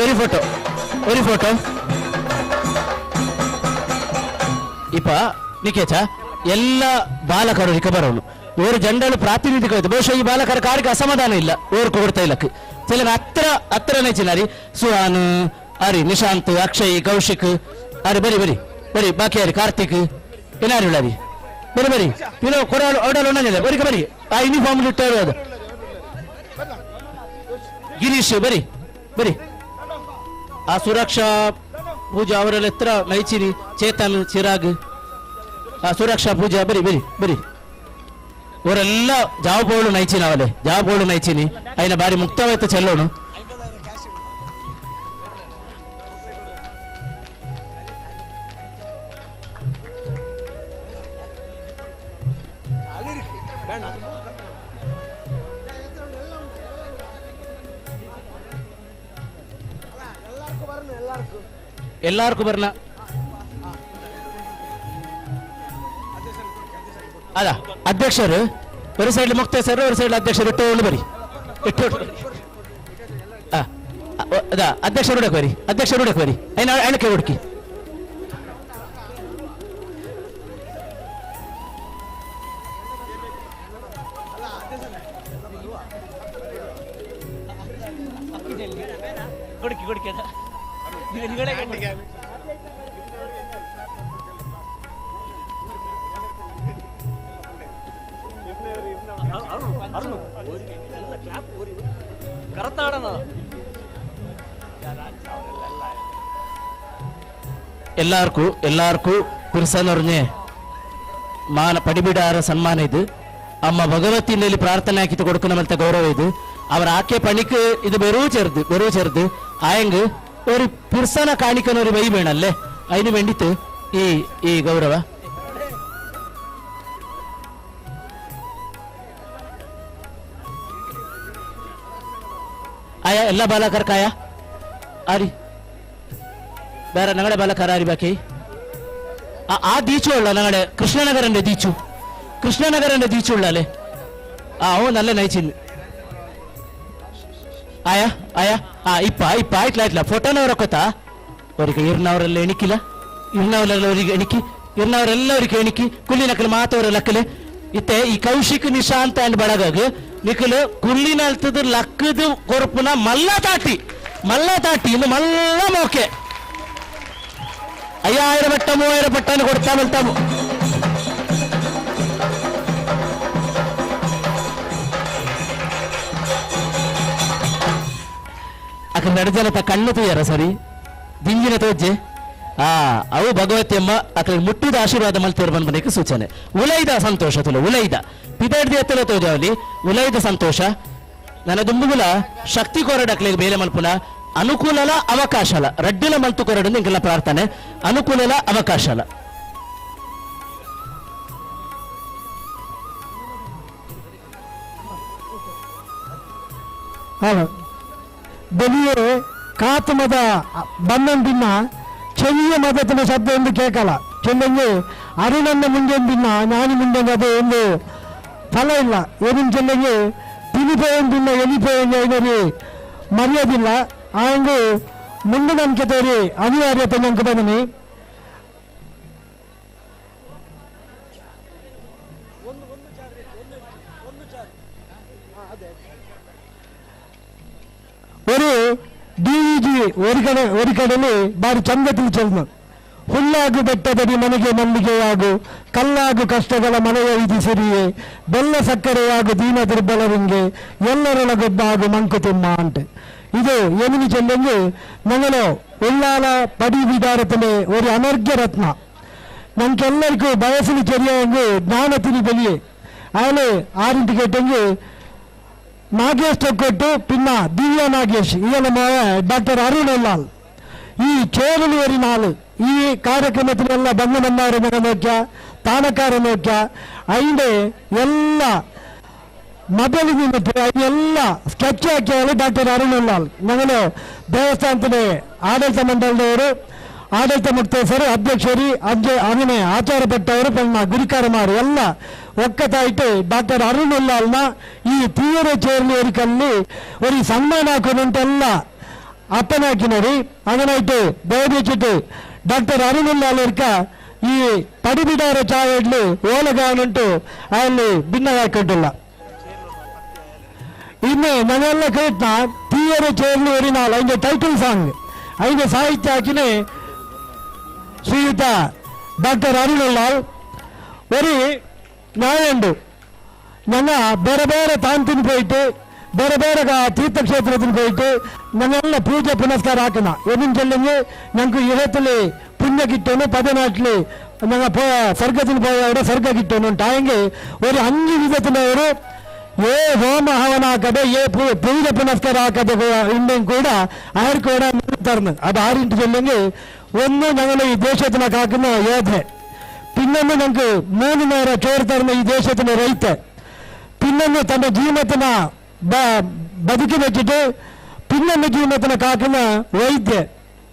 ഒരു ഫോട്ടോ ഒരു ഫോട്ടോ ಇಪ್ಪ ನಿಕೇಚ ಎಲ್ಲ ಬಾಲಕರು ಬರೋನು ಓರು ಜಂಡಲು ಪ್ರಾತಿನಿಧಿಕ ಬಹುಶಃ ಈ ಬಾಲಕರ ಕಾರ್ಯಕ್ಕೆ ಅಸಮಾಧಾನ ಇಲ್ಲ ಓರು ಕೊಡ್ತಾ ಇಲ್ಲಕ್ಕೆ ಚಿಲ ಹತ್ರ ಹತ್ರನೇ ಚಿನ್ನಾರಿ ಸುಹಾನ್ ಅರಿ ನಿಶಾಂತ್ ಅಕ್ಷಯ್ ಕೌಶಿಕ್ ಅರಿ ಬರಿ ಬರಿ ಬರಿ ಬಾಕಿ ಅರಿ ಕಾರ್ತಿಕ್ ಏನಾರು ಉಳ್ಳಾರಿ ಬರಿ ಬರಿ ಪಿಲೋ ಕೊಡಲು ಓಡಲು ಒಣ್ಣನಿಲ್ಲ ಬರಿ ಬರಿ ಆ ಯೂನಿಫಾರ್ಮ್ ಇಟ್ಟರು ಅದು ಗಿರೀಶ್ ಬರಿ ಬರಿ ಆ ಸುರಕ್ಷಾ ಪೂಜಾ ಅವರೆಲ್ಲ ಎತ್ತರ ನೈಚಿನಿ ಚೇತನ್ ಚಿರಾಗ್ ಆ ಸುರಕ್ಷಾ ಪೂಜಾ ಬರಿ ಬರಿ ಬರಿ ಅವರೆಲ್ಲ ಜಾವಬೋಳು ನೈಚಿನ ಅವಲೆ ಜಾವಬೋಳು ನೈಚಿನಿ అయిన ಬಾರಿ ಮುಕ್ತವಾಯ್ತು ಚೆಲ್ಲೋಣ. ಎಲ್ಲಾರ್ಕು ಬರ್ನ ಅದ ಅಧ್ಯಕ್ಷರು ഒരു ಸೈಡ್ ಮುಕ್ತ ಸರ್ ഒരു ಸೈಡ್ ಅಧ್ಯಕ್ಷರು ಇಟ್ಟು ಬರಿ ಇಟ್ಟು ಅದ ಅಧ್ಯಕ್ಷರು ಹುಡುಕ್ ಬರಿ ಅಧ್ಯಕ್ಷರು ಹುಡುಕ್ ಬರಿ ಅಣಕೆ ಹುಡುಕಿ ಕೊಡುಕಿ ಕೊಡುಕಿ ಅದ എല്ലാവർക്കും എല്ലാവർക്കും പുരുഷനറിഞ്ഞ് മാന പടിಬಿಡಾರ ಸನ್ಮಾನ ಇದು. ಅಮ್ಮ ಭಗವತಿನಲ್ಲಿ ಪ್ರಾರ್ಥನೆ ಹಾಕಿತ್ತು ಕೊಡ್ക്കുന്ന ಮಲ್ತ ಗೌರವ ಇದು. ಅವರ ಆಕೆ ಪಣಿಕ್ ಇದು ಬೆರೂ ಚೆರ್ದು ಬೆರೂ ಚೆರ್ದು ಆಯಂಗ್ ഒരു പുരുഷനെ കാണിക്കുന്ന ഒരു വൈ വേണല്ലേ, അതിന് വേണ്ടിട്ട് ഈ ഈ ഗൗരവ. ആയ എല്ലാ ബാലക്കാർക്കായ ആരി വേറെ ഞങ്ങളുടെ ബാലക്കാർ ആരി ബാക്കി ആ ദീച്ചു ഉള്ള ഞങ്ങളുടെ കൃഷ്ണനഗരന്റെ ദീച്ചു കൃഷ്ണനഗരന്റെ ദീച്ചു ഉള്ളല്ലേ. ആ ഓ നല്ല നയിച്ചിന്ന് ಆಯಾ ಆಯಾ ಆ ಇಪ್ಪ ಇಪ್ಪ ಆಯ್ತಲ್ಲ ಆಯ್ತಲ್ಲ ಫೋಟೋನವರೊಕ್ಕತ್ತಾ ಅವರಿಗೆ ಇರ್ನವರೆಲ್ಲ ಎಣಿಕಿಲ್ಲ ಇರ್ನವರೆಲ್ಲ ಅವರಿಗೆ ಎಣಿಕಿ ಇರ್ನವರೆಲ್ಲ ಅವರಿಗೆ ಎಣಿಕಿ ಕುಲ್ಲಿನಕಲು ಮಾತವರ ಲಕ್ಕಲೆ ಇತ್ತೆ ಈ ಕೌಶಿಕ್ ನಿಶಾಂತ ಅಂಡ್ ಬಳಗಾಗ ನಿಖಲು ಕುಲ್ಲಿನಲ್ತದ ಲಕ್ಕದ ಕೊರಪುನ ಮಲ್ಲ ತಾಟಿ ಮಲ್ಲ ತಾಟಿ ಇನ್ನು ಮಲ್ಲ ಮೋಕೆ 5000 ಪಟ್ಟ 3000 ಪಟ್ಟನ ಕೊಡ್ತಾ ಬಲ್ತಾ ಅಕ್ಕ ನಡಜನತ ಕಣ್ಣು ತೂಯರ ಸರಿ ದಿಂಜಿನ ತೋಜೆ ಆ ಅವು ಭಗವತಿ ಅಮ್ಮ ಅಕ್ಕ ಮುಟ್ಟಿದ ಆಶೀರ್ವಾದ ಮಲ್ತೇರು ಬಂದ್ಬನೇಕ ಸೂಚನೆ. ಉಲೈದ ಸಂತೋಷ ತುಲ ಉಲೈದ ಪಿದಾಡ್ದಿ ಎತ್ತಲ ತೋಜಾವಲಿ ಉಲೈದ ಸಂತೋಷ ನನ್ನ ದುಂಬುಗುಲ ಶಕ್ತಿ ಕೊರಡಕ್ಲಿಗೆ ಬೇಲೆ ಮಲ್ಪುನ ಅನುಕೂಲಲ ಅವಕಾಶಲ ರಡ್ಡಿಲ ಮಲ್ತು ಕೊರಡು ಇಂಕೆಲ್ಲ ಪ್ರಾರ್ಥನೆ ಅನುಕೂಲಲ ಅವಕಾಶಲ. ಹೌದು ಬೆಲಿಯೇ ಕಾತುಮದ ಬಂದನ್ ಭಿನ್ನ ಚೆವಿಯ ಮದತಿನ ಶಬ್ದ ಎಂದು ಕೇಳಲ್ಲ. ಚೆಂದಂಗೆ ಅರುಣನ್ನ ಮುಂದೆ ಭಿನ್ನ ಜ್ಞಾನಿ ಮುಂದೆ ಅದು ಒಂದು ಫಲ ಇಲ್ಲ. ಏನಿನ ಚೆಂದಂಗೆ ತಿನಿಪೋಯನ್ ಭಿನ್ನ ಎಲಿಪೋಯನ್ ಐನರಿ ಮರ್ಯಾದಿಲ್ಲ. ಆಂಗು ಮುಂದೆ ನಂಬಿಕೆ ತೋರಿ ಅನಿವಾರ್ಯತೆ ನಂಗೆ ಬಂದನಿ. ഒരു ಡಿ ಜಿ ഒരു ಕಡೆ ഒരു ಕಡೆಯಲ್ಲಿ ಬಾರಿ ಚಂದ ತಿಳಿಚಲ್ನ ಹುಲ್ಲಾಗು ಬೆಟ್ಟದಡಿ ಮನೆಗೆ ಮಲ್ಲಿಗೆಯಾಗು ಕಲ್ಲಾಗು ಕಷ್ಟಗಳ ಮನೆಯ ವಿಧಿಸಿರಿಯೇ ಬೆಲ್ಲ ಸಕ್ಕರೆಯಾಗು ದೀನ ದುರ್ಬಲರಿಂಗೆ ಎಲ್ಲರೊಳಗೊಬ್ಬಾಗು ಮಂಕುತಿಮ್ಮ ಅಂಟೆ. ಇದು ಏನಿನಿ ಚೆಲ್ಲಂಗೆ ഞങ്ങളോ ഉള്ളാല പടി വികാരത്തിലെ ഒരു അനർഘ്യ രത്ന. ഞങ്ങൾക്കെല്ലാവർക്കും വയസ്സിന് ചെറിയെങ്കിൽ ജ്ഞാനത്തിന് വലിയ അയാൾ ആരിട്ട് കേട്ടെങ്കിൽ നാഗേഷ് തൊക്കൊട്ടു പിന്നെ ദിവ്യ നാഗേഷ് ഇയാളെ മോയ ഡോക്ടർ അരുൺ ഉള്ളാൽ. ഈ ചേരൽ ഒരു നാള് ഈ ಕಾರ್ಯಕ್ರಮത്തിലെಲ್ಲ ಬಂದು ಬಂದವರನ್ನ ನೋಕ್ಯ ತಾಣಕಾರ ನೋಕ್ಯ അതിൻ്റെ എല്ലാ മതിൽ നിന്നിട്ട് അതിനെಲ್ಲ സ്കെച്ച് ആക്കിയാൽ ഡോക്ടർ അരുൺ ഉള്ളാൽ. ഞങ്ങൾ ದೇವಸ್ಥಾನದ ಆಡಳಿತ ಮಂಡಳದವರು ಆಡಳಿತ ಮುಕ್ತೇಸರು ಅಧ್ಯಕ್ಷರು ಅಜ್ಜೆ അങ്ങനെ ಆಚಾರ ಭಟ್ಟವರು ಪಣ್ಣ ಗುರಿಕಾರಮಾರು ಎಲ್ಲ ಒಕ್ಕತಾಯಿಟ್ಟು ಡಾಕ್ಟರ್ ಅರುಣ್ ಉಲ್ಲಾಲ್ನ ಈ ತೀವ್ರ ಚೇರ್ಲಿ ಒರಿಕಲ್ಲಿ ഒരു ಸನ್ಮಾನ ಹಾಕೋದಂತೆಲ್ಲ ಅಪ್ಪನಾಕಿನರಿ അങ്ങനായിട്ട് ദയവിച്ചിട്ട് ಡಾಕ್ಟರ್ ಅರುಣ್ ಉಲ್ಲಾಲ್ ಇರ್ಕ ಈ ಪಡಿಬಿಡಾರ ಚಾಯಡ್ಲು ಓಲಗಾನುಂಟು ಅಲ್ಲಿ ಭಿನ್ನ ಹಾಕೊಂಡಿಲ್ಲ. ಇನ್ನು ನಾವೆಲ್ಲ ಕೇಳ್ತಾ ತೀಯರ ಚೇರ್ಲಿ ಒರಿನಾಲ್ അതിൻ്റെ ಟೈಟಲ್ ಸಾಂಗ್ അതിൻ്റെ ಸಾಹಿತ್ಯ ಹಾಕಿನೇ ಶ್ರೀಯುತ ಡಾಕ್ಟರ್ ಅರುಣ್ ಉಲ್ಲಾಲ್. ഒരു ന്യായമുണ്ട്. ഞങ്ങൾ ಬೇರೆ ಬೇರೆ ತಾಂತಿನ പോയിട്ട് ಬೇರೆ ಬೇರೆ ತೀರ್ಥಕ್ಷೇತ್ರത്തിന് പോയിട്ട് ഞങ്ങളെಲ್ಲ ಪೂಜೆ ಪುನಸ್ಕಾರ ಹಾಕೋಣ ಎನ್ನು ಚೆಲ್ಲಂಗೆ ഞങ്ങൾക്ക് ഇഹത്തിൽ പുണ്യ കിട്ടുന്നു പതിനാട്ടിൽ ഞങ്ങൾ പോയ സ്വർഗത്തിന് പോയവിടെ സ്വർഗ കിട്ടുന്നു ആയെങ്കിൽ ഒരു 5 വിധത്തിലൊരു ഏ ಹೋಮ ಹವನ ಹಾಕದೆ ಏ ಪೂಜೆ ಪುನಸ್ಕಾರ ಹಾಕದೆ ಇಂಡೆಂ ಕೂಡ ആർക്ക് ಕೂಡ തരുന്നു. അത് ആരിട്ട് ചെല്ലെങ്കിൽ ഒന്ന് ഞങ്ങൾ ഈ ദേശത്തിനെ കാക്കുന്ന യോധ, പിന്നൊന്ന് ഞങ്ങൾക്ക് 3 നേരം ചോറ് തരുന്ന ഈ ദേശത്തിന് റൈത്ത്, പിന്നൊന്ന് തൻ്റെ ജീവനത്തിന് ബതുക്കി വെച്ചിട്ട് പിന്നൊന്ന് ജീവനത്തിന് കാക്കുന്ന വൈദ്യ,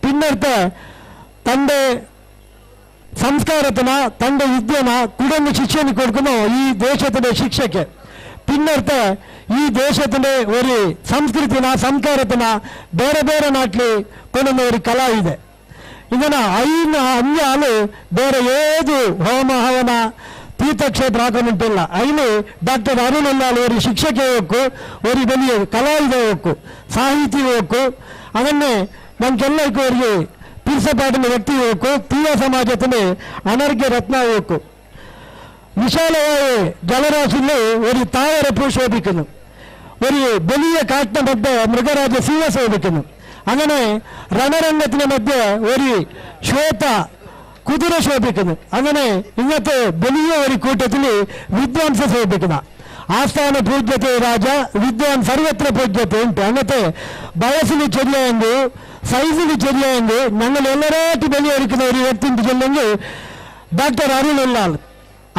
പിന്നടുത്ത് തൻ്റെ ಸಂಸ್ಕಾರತನ ತಂಡ ವಿದ್ಯೆನ ಕುಡೊಂದು ಶಿಕ್ಷಣ ಕೊಡ್ಕೊಂಡು ಈ ದೇಶದ ಶಿಕ್ಷಕೆ ಪಿನ್ನರ್ಥ ಈ ದೇಶದ ஒரு ಸಂಸ್ಕೃತಿನ ಸಂಸ್ಕಾರತನ ಬೇರೆ ಬೇರೆ ನಾಟ್ಲಿ ಕೊಂಡೊಂದು ஒரு ಕಲಾ ಇದೆ. ಇದನ್ನ ಐನ ಅಂಜಾಲು ಬೇರೆ ಏದು ಹೋಮ ಹವನ ತೀರ್ಥಕ್ಷೇತ್ರ ಹಾಕೊಂಡುಂಟಿಲ್ಲ. ಐನು ಡಾಕ್ಟರ್ ಅರುಣ್ ಉಲ್ಲಾಲ್ ஒரு ಶಿಕ್ಷಕೆ ಹೋಕ್ಕು, ஒரு ಬೆಲಿಯ ಕಲಾವಿದ ಹೋಕ್ಕು, ಸಾಹಿತಿ ಹೋಕ್ಕು, ಅದನ್ನೇ ನಮ್ಗೆಲ್ಲರಿಗೂ ಅವರಿಗೆ ಪಿರ್ಸಪಾಟಿನ ವ್ಯಕ್ತಿ ಹೋಕ್ಕು, ತೀಯ ಸಮಾಜದಲ್ಲಿ ಅನರ್ಘ್ಯ ರತ್ನ ಹೋಕ್ಕು. ವಿಶಾಲವಾಗಿ ಜಲರಾಶಿಯಲ್ಲಿ ഒരു താവരപ്പൂ ശോഭിക്കുന്നു, ഒരു വലിയ കാട്ടിന് മധ്യ മൃഗരാജ സിംഹ ശോഭിക്കുന്നു. അങ്ങനെ രണരംഗത്തിന് മധ്യ ഒരു ശ്വേത കുതിര ശോഭിക്കുന്നു. അങ്ങനെ ഇന്നത്തെ വലിയ ഒരു കൂട്ടത്തിൽ വിദ്വാംസ ശോഭിക്കുന്ന ആസ്ഥാന പൂജ്യത്തെ രാജ വിദ്വാൻ സർവത്ര പൂജ്യത്തെ ഉണ്ട്. അങ്ങനത്തെ വയസ്സിന് ചെല്ലുമെങ്കിൽ സൈസിന് ചെല്ലുമെങ്കിൽ ഞങ്ങൾ എല്ലാരായിട്ട് ബലിയൊരുക്കുന്ന ഒരു വ്യക്തി ചെല്ലുമെങ്കിൽ ഡോക്ടർ അരുൺ ഉള്ളാൾ.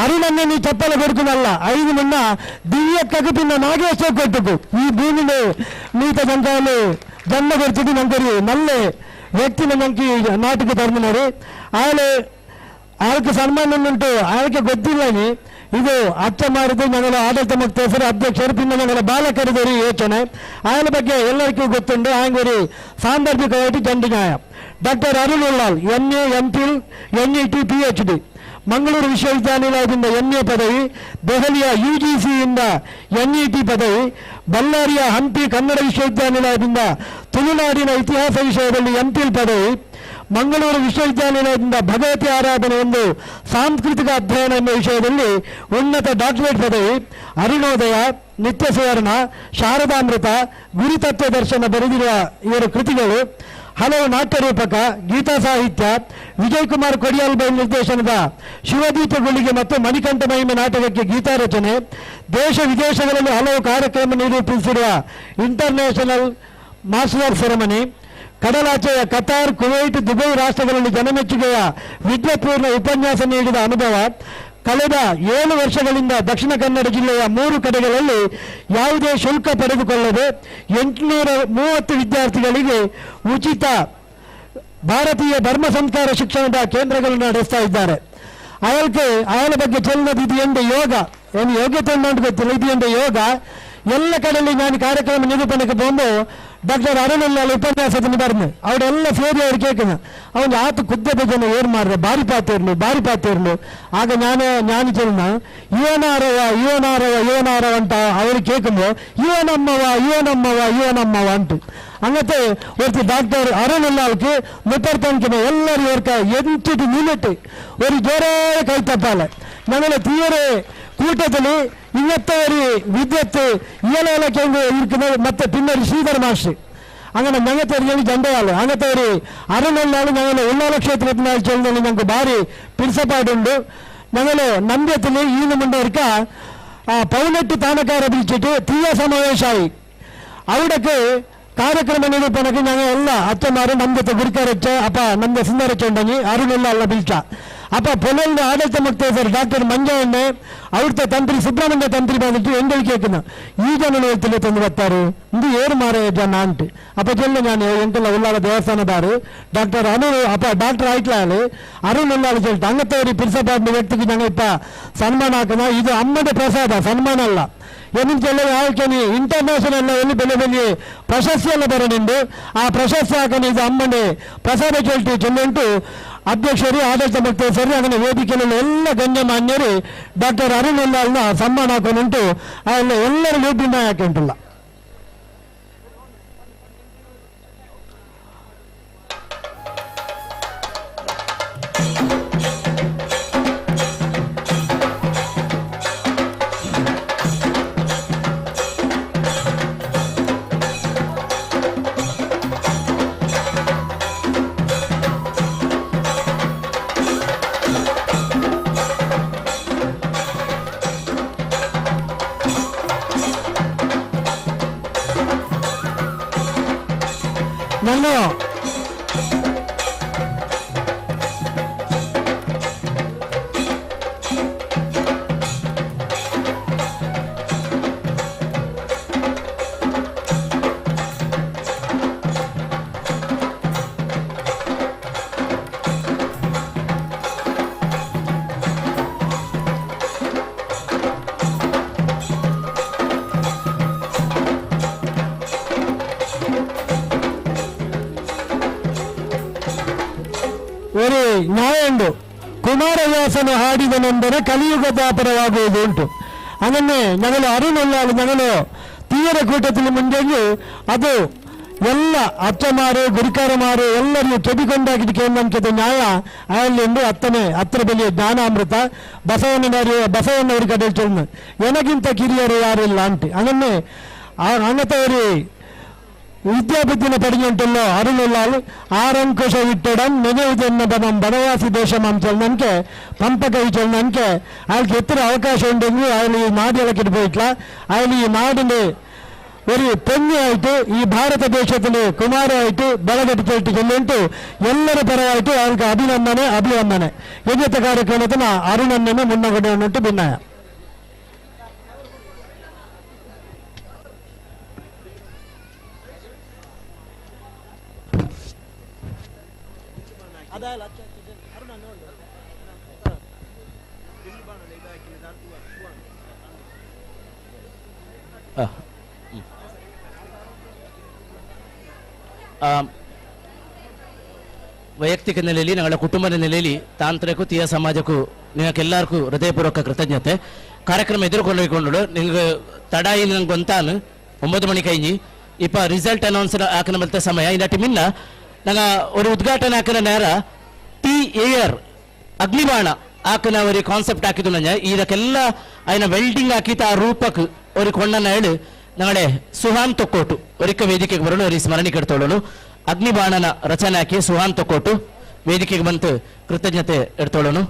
ಅರುಣನ್ನೇ ನೀ ಚಪ್ಪಲ ಕೊಡ್ಕುನಲ್ಲ ಐದು ಮುನ್ನ ದಿವ್ಯ ಕಗುಪಿನ ನಾಗೇಶ್ವರ ಕೊಟ್ಟುಕು ಈ ಭೂಮಿಗೆ ನೀತ ಜಂಕಾಲು ಜನ್ಮ ಕೊಡ್ತಿದ್ದು ನಂಗೆ ನಲ್ಲ ವ್ಯಕ್ತಿನ ನಂಗೆ ನಾಟಕ ಧರ್ಮನವರು ಆಳೆ ಆಳ್ಕೆ ಸನ್ಮಾನ ಉಂಟು ಆಳ್ಕೆ ಗೊತ್ತಿಲ್ಲ. ಇದು ಅಚ್ಚ ಮಾಡಿದ್ದು ഞങ്ങൾ ಆಡಳಿತ ಮುಕ್ತೇಸರು ಅಧ್ಯಕ್ಷರು പിന്നെ ഞങ്ങൾ ಬಾಲಕರದೊരു ಯೋಚನೆ ಆಯನ ಬಗ್ಗೆ ಎಲ್ಲರಿಗೂ ಗೊತ್ತುಂಟು. ಆಂಗೊരു ಸಾಂದರ್ಭಿಕವಾಗಿ ಜಂಡಿ ನ್ಯಾಯ doctor Arun Ullal M A M Phil N E T P H D Mangaluru ವಿಶ್ವವಿದ್ಯಾನಿಲಯದಿಂದ M A ಪದವಿ, ದೆಹಲಿಯ ಯು ಜಿ ಸಿಯಿಂದ ಎನ್ ಇ ಟಿ ಪದವಿ, ಬಳ್ಳಾರಿಯ ಹಂಪಿ ಕನ್ನಡ ವಿಶ್ವವಿದ್ಯಾನಿಲಯದಿಂದ ತುಳುನಾಡಿನ ಇತಿಹಾಸ ವಿಷಯದಲ್ಲಿ ಎಂ ಪಿಲ್ ಪದವಿ, ಮಂಗಳೂರು ವಿಶ್ವವಿದ್ಯಾನಿಲಯದಿಂದ ಭಗವತಿ ಆರಾಧನೆ ಎಂದು ಸಾಂಸ್ಕೃತಿಕ ಅಧ್ಯಯನ ಎಂಬ ವಿಷಯದಲ್ಲಿ ಉನ್ನತ ಡಾಕ್ಟರೇಟ್ ಪದವಿ, ಅರುಣೋದಯ, ನಿತ್ಯ ಸುವರ್ಣ, ಶಾರದಾಮೃತ, ಗುರುತತ್ವ ದರ್ಶನ ಬರೆದಿರುವ ಇವರ ಕೃತಿಗಳು, ಹಲವು ನಾಟ್ಯರೂಪಕ, ಗೀತಾ ಸಾಹಿತ್ಯ, ವಿಜಯ್ ಕುಮಾರ್ ಕೊಡಿಯಾಲ್ಬೈಲ್ ನಿರ್ದೇಶನದ ಶಿವದೀಪ ಗುಳಿಗೆ ಮತ್ತು ಮಣಿಕಂಠ ಮಹಿಮೆ ನಾಟಕಕ್ಕೆ ಗೀತಾ ರಚನೆ, ದೇಶ ವಿದೇಶಗಳಲ್ಲಿ ಹಲವು ಕಾರ್ಯಕ್ರಮ ನಿರೂಪಿಸಿರುವ ಇಂಟರ್ನ್ಯಾಷನಲ್ ಮಾಸ್ಟರ್ ಆಫ್ ಸೆರೆಮನಿ, ಕಡಲಾಚೆಯ ಕತಾರ್, ಕುವೈಟ್, ದುಬೈ ರಾಷ್ಟ್ರಗಳಲ್ಲಿ ಜನಮೆಚ್ಚುಗೆಯ ವಿದ್ವತ್ಪೂರ್ಣ ಉಪನ್ಯಾಸ ನೀಡಿದ ಅನುಭವ, ಕಳೆದ 7 ವರ್ಷಗಳಿಂದ ದಕ್ಷಿಣ ಕನ್ನಡ ಜಿಲ್ಲೆಯ 3 ಕಡೆಗಳಲ್ಲಿ ಯಾವುದೇ ಶುಲ್ಕ ಪಡೆದುಕೊಳ್ಳದೆ 830 ವಿದ್ಯಾರ್ಥಿಗಳಿಗೆ ಉಚಿತ ಭಾರತೀಯ ಧರ್ಮ ಸಂಸ್ಕಾರ ಶಿಕ್ಷಣದ ಕೇಂದ್ರಗಳನ್ನು ನಡೆಸ್ತಾ ಇದ್ದಾರೆ. ಅವಕ್ಕೆ ಅವನ ಬಗ್ಗೆ ಚೆಲ್ಲದ ಇದು ಎಂದು ಯೋಗ ಏನು ಯೋಗ್ಯತೆ ಅಂತ ಗೊತ್ತಿಲ್ಲ, ಇದು ಎಂದು ಯೋಗ ಎಲ್ಲ ಕಡೆಯಲ್ಲಿ ನಾನು ಕಾರ್ಯಕ್ರಮ ನಿರೂಪಣೆಗೆ ಬಂದು ಡಾಕ್ಟರ್ ಅರುಣ್ ಉಲ್ಲಾಲ್ ಉಪನ್ಯಾಸದಲ್ಲಿ ಬರ್ನು ಅವರೆಲ್ಲ ಸೇರಿ ಅವ್ರು ಕೇಳ್ಕೊಂಡು ಅವನು ಆತ ಕುದ್ದದ ಜನ ಏನು ಮಾಡಿದೆ ಬಾರಿ ಪಾತಿರ್ಲು ಬಾರಿ ಪಾತಿರ್ಲು. ಆಗ ನಾನು ನಾನು ಚೆನ್ನ ಇವನಾರವ ಇವನಾರವ ಇವನಾರವ ಅಂತ ಅವರು ಕೇಳ್ಕೊಂಡು ಇವನಮ್ಮವ ಇವನಮ್ಮವ ಇವನಮ್ಮವ ಅಂಟು ಅಂಗത്തെ ഒരു ഡോക്ടർ അരുൺ ഉള്ളാൾക്ക് മുപ്പത്തഞ്ചിന് എല്ലാവരും ഇവർക്ക് ಎಂಟಿട്ട് നിന്നിട്ട് ഒരു ജോരായ കൈത്തപ്പാല് ഞങ്ങളെ തീരെ കൂട്ടത്തിൽ ഇങ്ങനത്തെ ഒരു വിദ്യത്ത് ഇയാളൊക്കെ ഇരിക്കുന്നത് മറ്റേ പിന്നെ ഒരു ശ്രീധർ മാഷ് അങ്ങനെ ഞങ്ങൾക്ക് ഒരു ജണ്ടയാള് അങ്ങനത്തെ ഒരു അരുണുള്ളാൾ ഞങ്ങൾ ഉള്ളാള ക്ഷേത്രത്തിനായി ചെല്ലുന്നതിൽ ഞങ്ങൾക്ക് ഭാരി പിടിച്ചപ്പാടുണ്ട്. ഞങ്ങൾ നമ്പ്യത്തിൽ ഈ മുണ്ടവർക്ക് 18 താമക്കാരെ വിളിച്ചിട്ട് തീയ സമാവേശമായി. അവിടേക്ക് ಕಾರ್ಯಕ್ರಮ ನಿರೂಪಣೆಗೆ ഞങ്ങൾ ಎಲ್ಲ ಅಚ್ಚಮಾರು ನಮ್ಗೆ ಗುರುಕರಚ್ಚ ಅಪ್ಪ ನಮ್ಗೆ ಸುಂದರಚ್ಚ ಉಂಡಂಗಿ ಅರುಣುಲ್ಲ ಬಿಲ್ಚ ಅಪ್ಪ ಪೊಲೊಂದು ಆಡಳಿತ ಮುಕ್ತೇಸರು ಡಾಕ್ಟರ್ ಮಂಜಣ್ಣೆ ಅವಿಡ್ತ ತಂತ್ರಿ ಸುಬ್ರಹ್ಮಣ್ಯ ತಂತ್ರಿ ಬಂದಿಟ್ಟು ಎಂಗಳು ಕೇൾക്കുന്ന ಈ ಜನ ಹೇಳ್ತಿಲ್ಲ ತಂದು ಬರ್ತಾರೆ ಇಂದು ಏರು ಮಾರ ಜನ ಅಂಟು ಅಪ್ಪ ಚೆಲ್ಲ ನಾನು ಎಂಟಲ್ಲ ಉಲ್ಲಾಳ ದೇವಸ್ಥಾನದಾರು ಡಾಕ್ಟರ್ ಅರುಣ್ ಅಪ್ಪ ಡಾಕ್ಟರ್ ಆಯ್ತಲಾಳು ಅರುಣ್ ಉಲ್ಲಾಳ ಚೆಲ್ತು ಅಂಗತ್ತೆ ഒരു പിരിസപ്പാടിന്റെ വ്യക്തിക്ക് ഞങ്ങൾ ഇപ്പ സನ್മാന ആക്കുന്ന ഇത് അമ്മയുടെ പ്രസാദ സನ್മാന അല്ല ಎನ್ನಿಂಚೆಲ್ಲ ಯಾವಕ್ಕೆ ಇಂಟರ್ನ್ಯಾಷನಲ್ ಲೆವೆಲ್ ಬೆಲೆ ಬೆಲೆ ಪ್ರಶಸ್ತಿ ಎಲ್ಲ ಬರನುಂಡು. ಆ ಪ್ರಶಸ್ತಿ ಹಾಕಿ ಇದು ಅಮ್ಮನೆ ಪ್ರಸಾದ ಚೆಲ್ಟಿ ಚೆಲ್ಲುಂಟು ಅಧ್ಯಕ್ಷರು ಆಡಳಿತ ಮುಕ್ತೇಸರು ಅದನ್ನು ವೇದಿಕೆಯಲ್ಲಿ ಎಲ್ಲ ಗಣ್ಯಮಾನ್ಯರು ಡಾಕ್ಟರ್ ಅರುಣ್ ಉಲ್ಲಾಲ್ನ ಸನ್ಮಾನ ಹಾಕೊಂಡುಂಟು. ಅಲ್ಲಿ ಎಲ್ಲರಿಗೂ ಭಿನ್ನ ಹಾಕಿ ಉಂಟಲ್ಲ. ನಾನು ಕಾಳಿದಾಸನು ಹಾಡಿದನೆಂದರೆ ಕಲಿಯುಗ ದಾಪರವಾಗುವುದು ಉಂಟು. ಅದನ್ನೇ ഞങ്ങൾ ಅರುಣಲ್ಲಾಲು ഞങ്ങൾ ತೀಯರ ಕೂಟದಲ್ಲಿ ಮುಂಜಾನೆ ಅದು ಎಲ್ಲ ಅಚ್ಚಮಾರು ಗುರಿಕಾರಮಾರು ಎಲ್ಲರಿಗೂ ಕೆಬಿಕೊಂಡಾಗಿದ್ದಕ್ಕೆ ಏನಂತದ ನ್ಯಾಯ ಅಲ್ಲಿ ಎಂದು ಅತ್ತನೆ ಹತ್ತಿರ ಬೆಲೆಯ ಜ್ಞಾನಾಮೃತ ಬಸವಣ್ಣವರಿಗೆ ಕಡೆ ಎನಗಿಂತ ಕಿರಿಯರು ಯಾರಿಲ್ಲ ಅಂತೆ. ಅದನ್ನೇ ಅನ್ನತವರಿ ವಿದ್ಯಾಬುದ್ಧಿನ ಪಡೆಯುಂಟಲ್ಲೋ ಅರುಣಲ್ಲಾಲು ಆರಂಕುಶ ಇಟ್ಟಡಂ ನೆನೆಯುವುದನ್ನ ಬನಂ ಬನವಾಸಿ ದೇಶಮಂ ಚಲ್ನನ್ಕೆ ಪಂಪ ಕವಿ ಚಲ್ನನ್ಕೆ ಆಯ್ಕೆ ಎತ್ತರ ಅವಕಾಶ ಉಂಟೆಂದು ಅಲ್ಲಿ ಈ ನಾಡೆಲ್ಲ ಪೋಯಿಟ್ಲ ಅಲ್ಲಿ ಈ ನಾಡಿನ ഒരു പെണ്ണായിട്ട് ഈ ഭാരത ദേശത്തിന് കുമാരമായിട്ട് ബലകെട്ടി ചെല്ലുಂಟು. ಎಲ್ಲರ ಪರವಾಯಿತು ಅವರಿಗೆ ಅಭಿನಂದನೆ ಅಭಿವಂದನೆ. ಯಜ್ಞದ ಕಾರ್ಯಕ್ರಮದ ಅರುಣನ್ನು ಮುನ್ನಗಡೆ ಭಿನ್ನಾಯ. ವೈಯಕ್ತಿಕ ನೆಲೆಯಲ್ಲಿ ഞങ്ങളുടെ ಕುಟುಂಬದ ನೆಲೆಯಲ್ಲಿ ತಾಂತ್ರಿಕೂ ತೀಯ ಸಮಾಜಕ್ಕೂ ನಿಮಗೆಲ್ಲರಿಗೂ ಹೃದಯಪೂರ್ವಕ ಕೃತಜ್ಞತೆ. ಕಾರ್ಯಕ್ರಮ ಎದುರುಕೊಂಡಿಕೊಂಡು ನಿಮ್ಗೆ ತಡಾಯಿ ನಂಗೆ ಗೊಂತಾನು 9 ಮಣಿ ಕೈഞ്ഞಿ ಇಪ್ಪ ರಿಸಲ್ಟ್ ಅನೌನ್ಸ್ ಹಾಕನ ಬಲ್ತ ಸಮಯ ಇನ್ನಾಟಿ ಮಿನ್ನ ನಂಗ ഒരു ಉದ್ಘಾಟನೆ ಹಾಕಿನ ನೇರ ಟಿ ಏರ್ ಅಗ್ನಿಬಾಣ ಹಾಕಿನ ഒരു ಕಾನ್ಸೆಪ್ಟ್ ಹಾಕಿದ್ದು ನಂಜ ಇದಕ್ಕೆಲ್ಲ ಆಯ್ನ ವೆಲ್ಡಿಂಗ್ ಹಾಕಿತ ಆ ರೂಪಕ್ಕೆ ഒരു ಕೊಂಡನ ಹೇಳಿ ഞങ്ങളെ ಸುಹಾನ್ ತೊಕ್ಕೋಟು ಒರಿಕ ವೇದಿಕೆಗೆ ಬರೋಣ ഒരു ಸ್ಮರಣೆ ಕಟ್ತೋಳನು ಅಗ್ನಿಬಾಣನ ರಚನೆ ಹಾಕಿ ಸುಹಾನ್ ತೊಕ್ಕೋಟು ವೇದಿಕೆಗೆ ಬಂತು ಕೃತಜ್ಞತೆ ಎಡ್ತೋಳನು.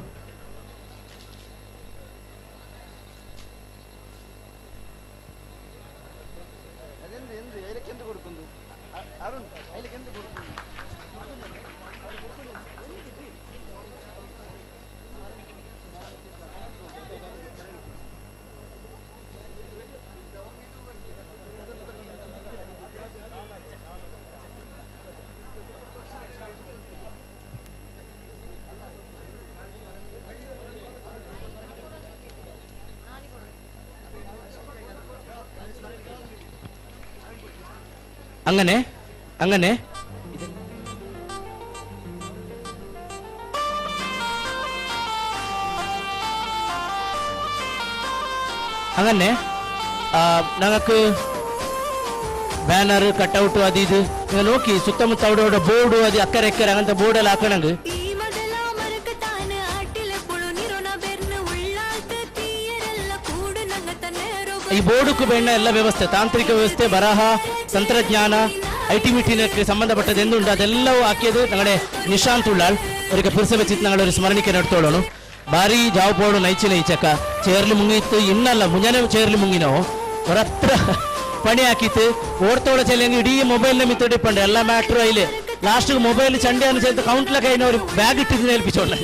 അങ്ങനെ അങ്ങനെ അങ്ങനെ ഞങ്ങൾക്ക് ಬ್ಯಾನರ್ ಕಟ್ಔಟ್ ಅದು ಇದು ನೀವು ನೋಕಿ ಸುತ್ತಮುತ್ತ ಅವಡ ಬೋರ್ಡು ಅದು ಅಕ್ಕರೆ ಎಕ್ಕರೆ ಹಂಗಂತ ಬೋರ್ಡೆಲ್ಲ ಹಾಕೋಣಂಗೆ. ಈ ಬೋರ್ಡಕ್ಕೂ ಬೇಡ ಎಲ್ಲ ವ್ಯವಸ್ಥೆ, ತಾಂತ್ರಿಕ ವ್ಯವಸ್ಥೆ, ಬರಹ, ತಂತ್ರಜ್ಞಾನ, I T ಮಿಟಿನಕ್ಕೆ ಸಂಬಂಧಪಟ್ಟದೆಂದುಂಟು ಅದೆಲ್ಲವೂ ಹಾಕಿದ್ದು ഞങ്ങളുടെ ನಿಶಾಂತ್ ಉಳ್ಳಾಳ್ ಅವರಿಗೆ ಪುರುಷ ಬೆಚ್ಚಿತ್ತು ഞങ്ങളൊരു ಸ್ಮರಣಿಕೆ ನಡ್ತೋಳೋನು. ಭಾರಿ ಜಾವ್ ಪೋಡು ನೈಚಿನ ಈಚಕ ಚೇರ್ಲಿ ಮುಂಗಿತ್ತು ಇನ್ನಲ್ಲ ಮುಂಜಾನೆ ಚೇರ್ಲಿ ಮುಂಗಿನವು ಹೊರತ್ರ ಪಣಿ ಹಾಕಿತ್ತು ಓಡ್ತೋಳ ಚೆಲ್ಲಂಗೆ ಇಡೀ ಮೊಬೈಲ್ನ ಮಿತ್ತಡಿಪ್ಪಂಡು ಎಲ್ಲ ಮ್ಯಾಟ್ರು ಐಲೆ ಲಾಸ್ಟ್ ಮೊಬೈಲ್ ಚಂಡೆ ಅನ್ನು ಚೆಲ್ತು ಕೌಂಟ್ಲಕ ಐನವ್ರು ಬ್ಯಾಗ್ ಇಟ್ಟಿದ್ದು ನೇಲ್ಪಿಸೋಣ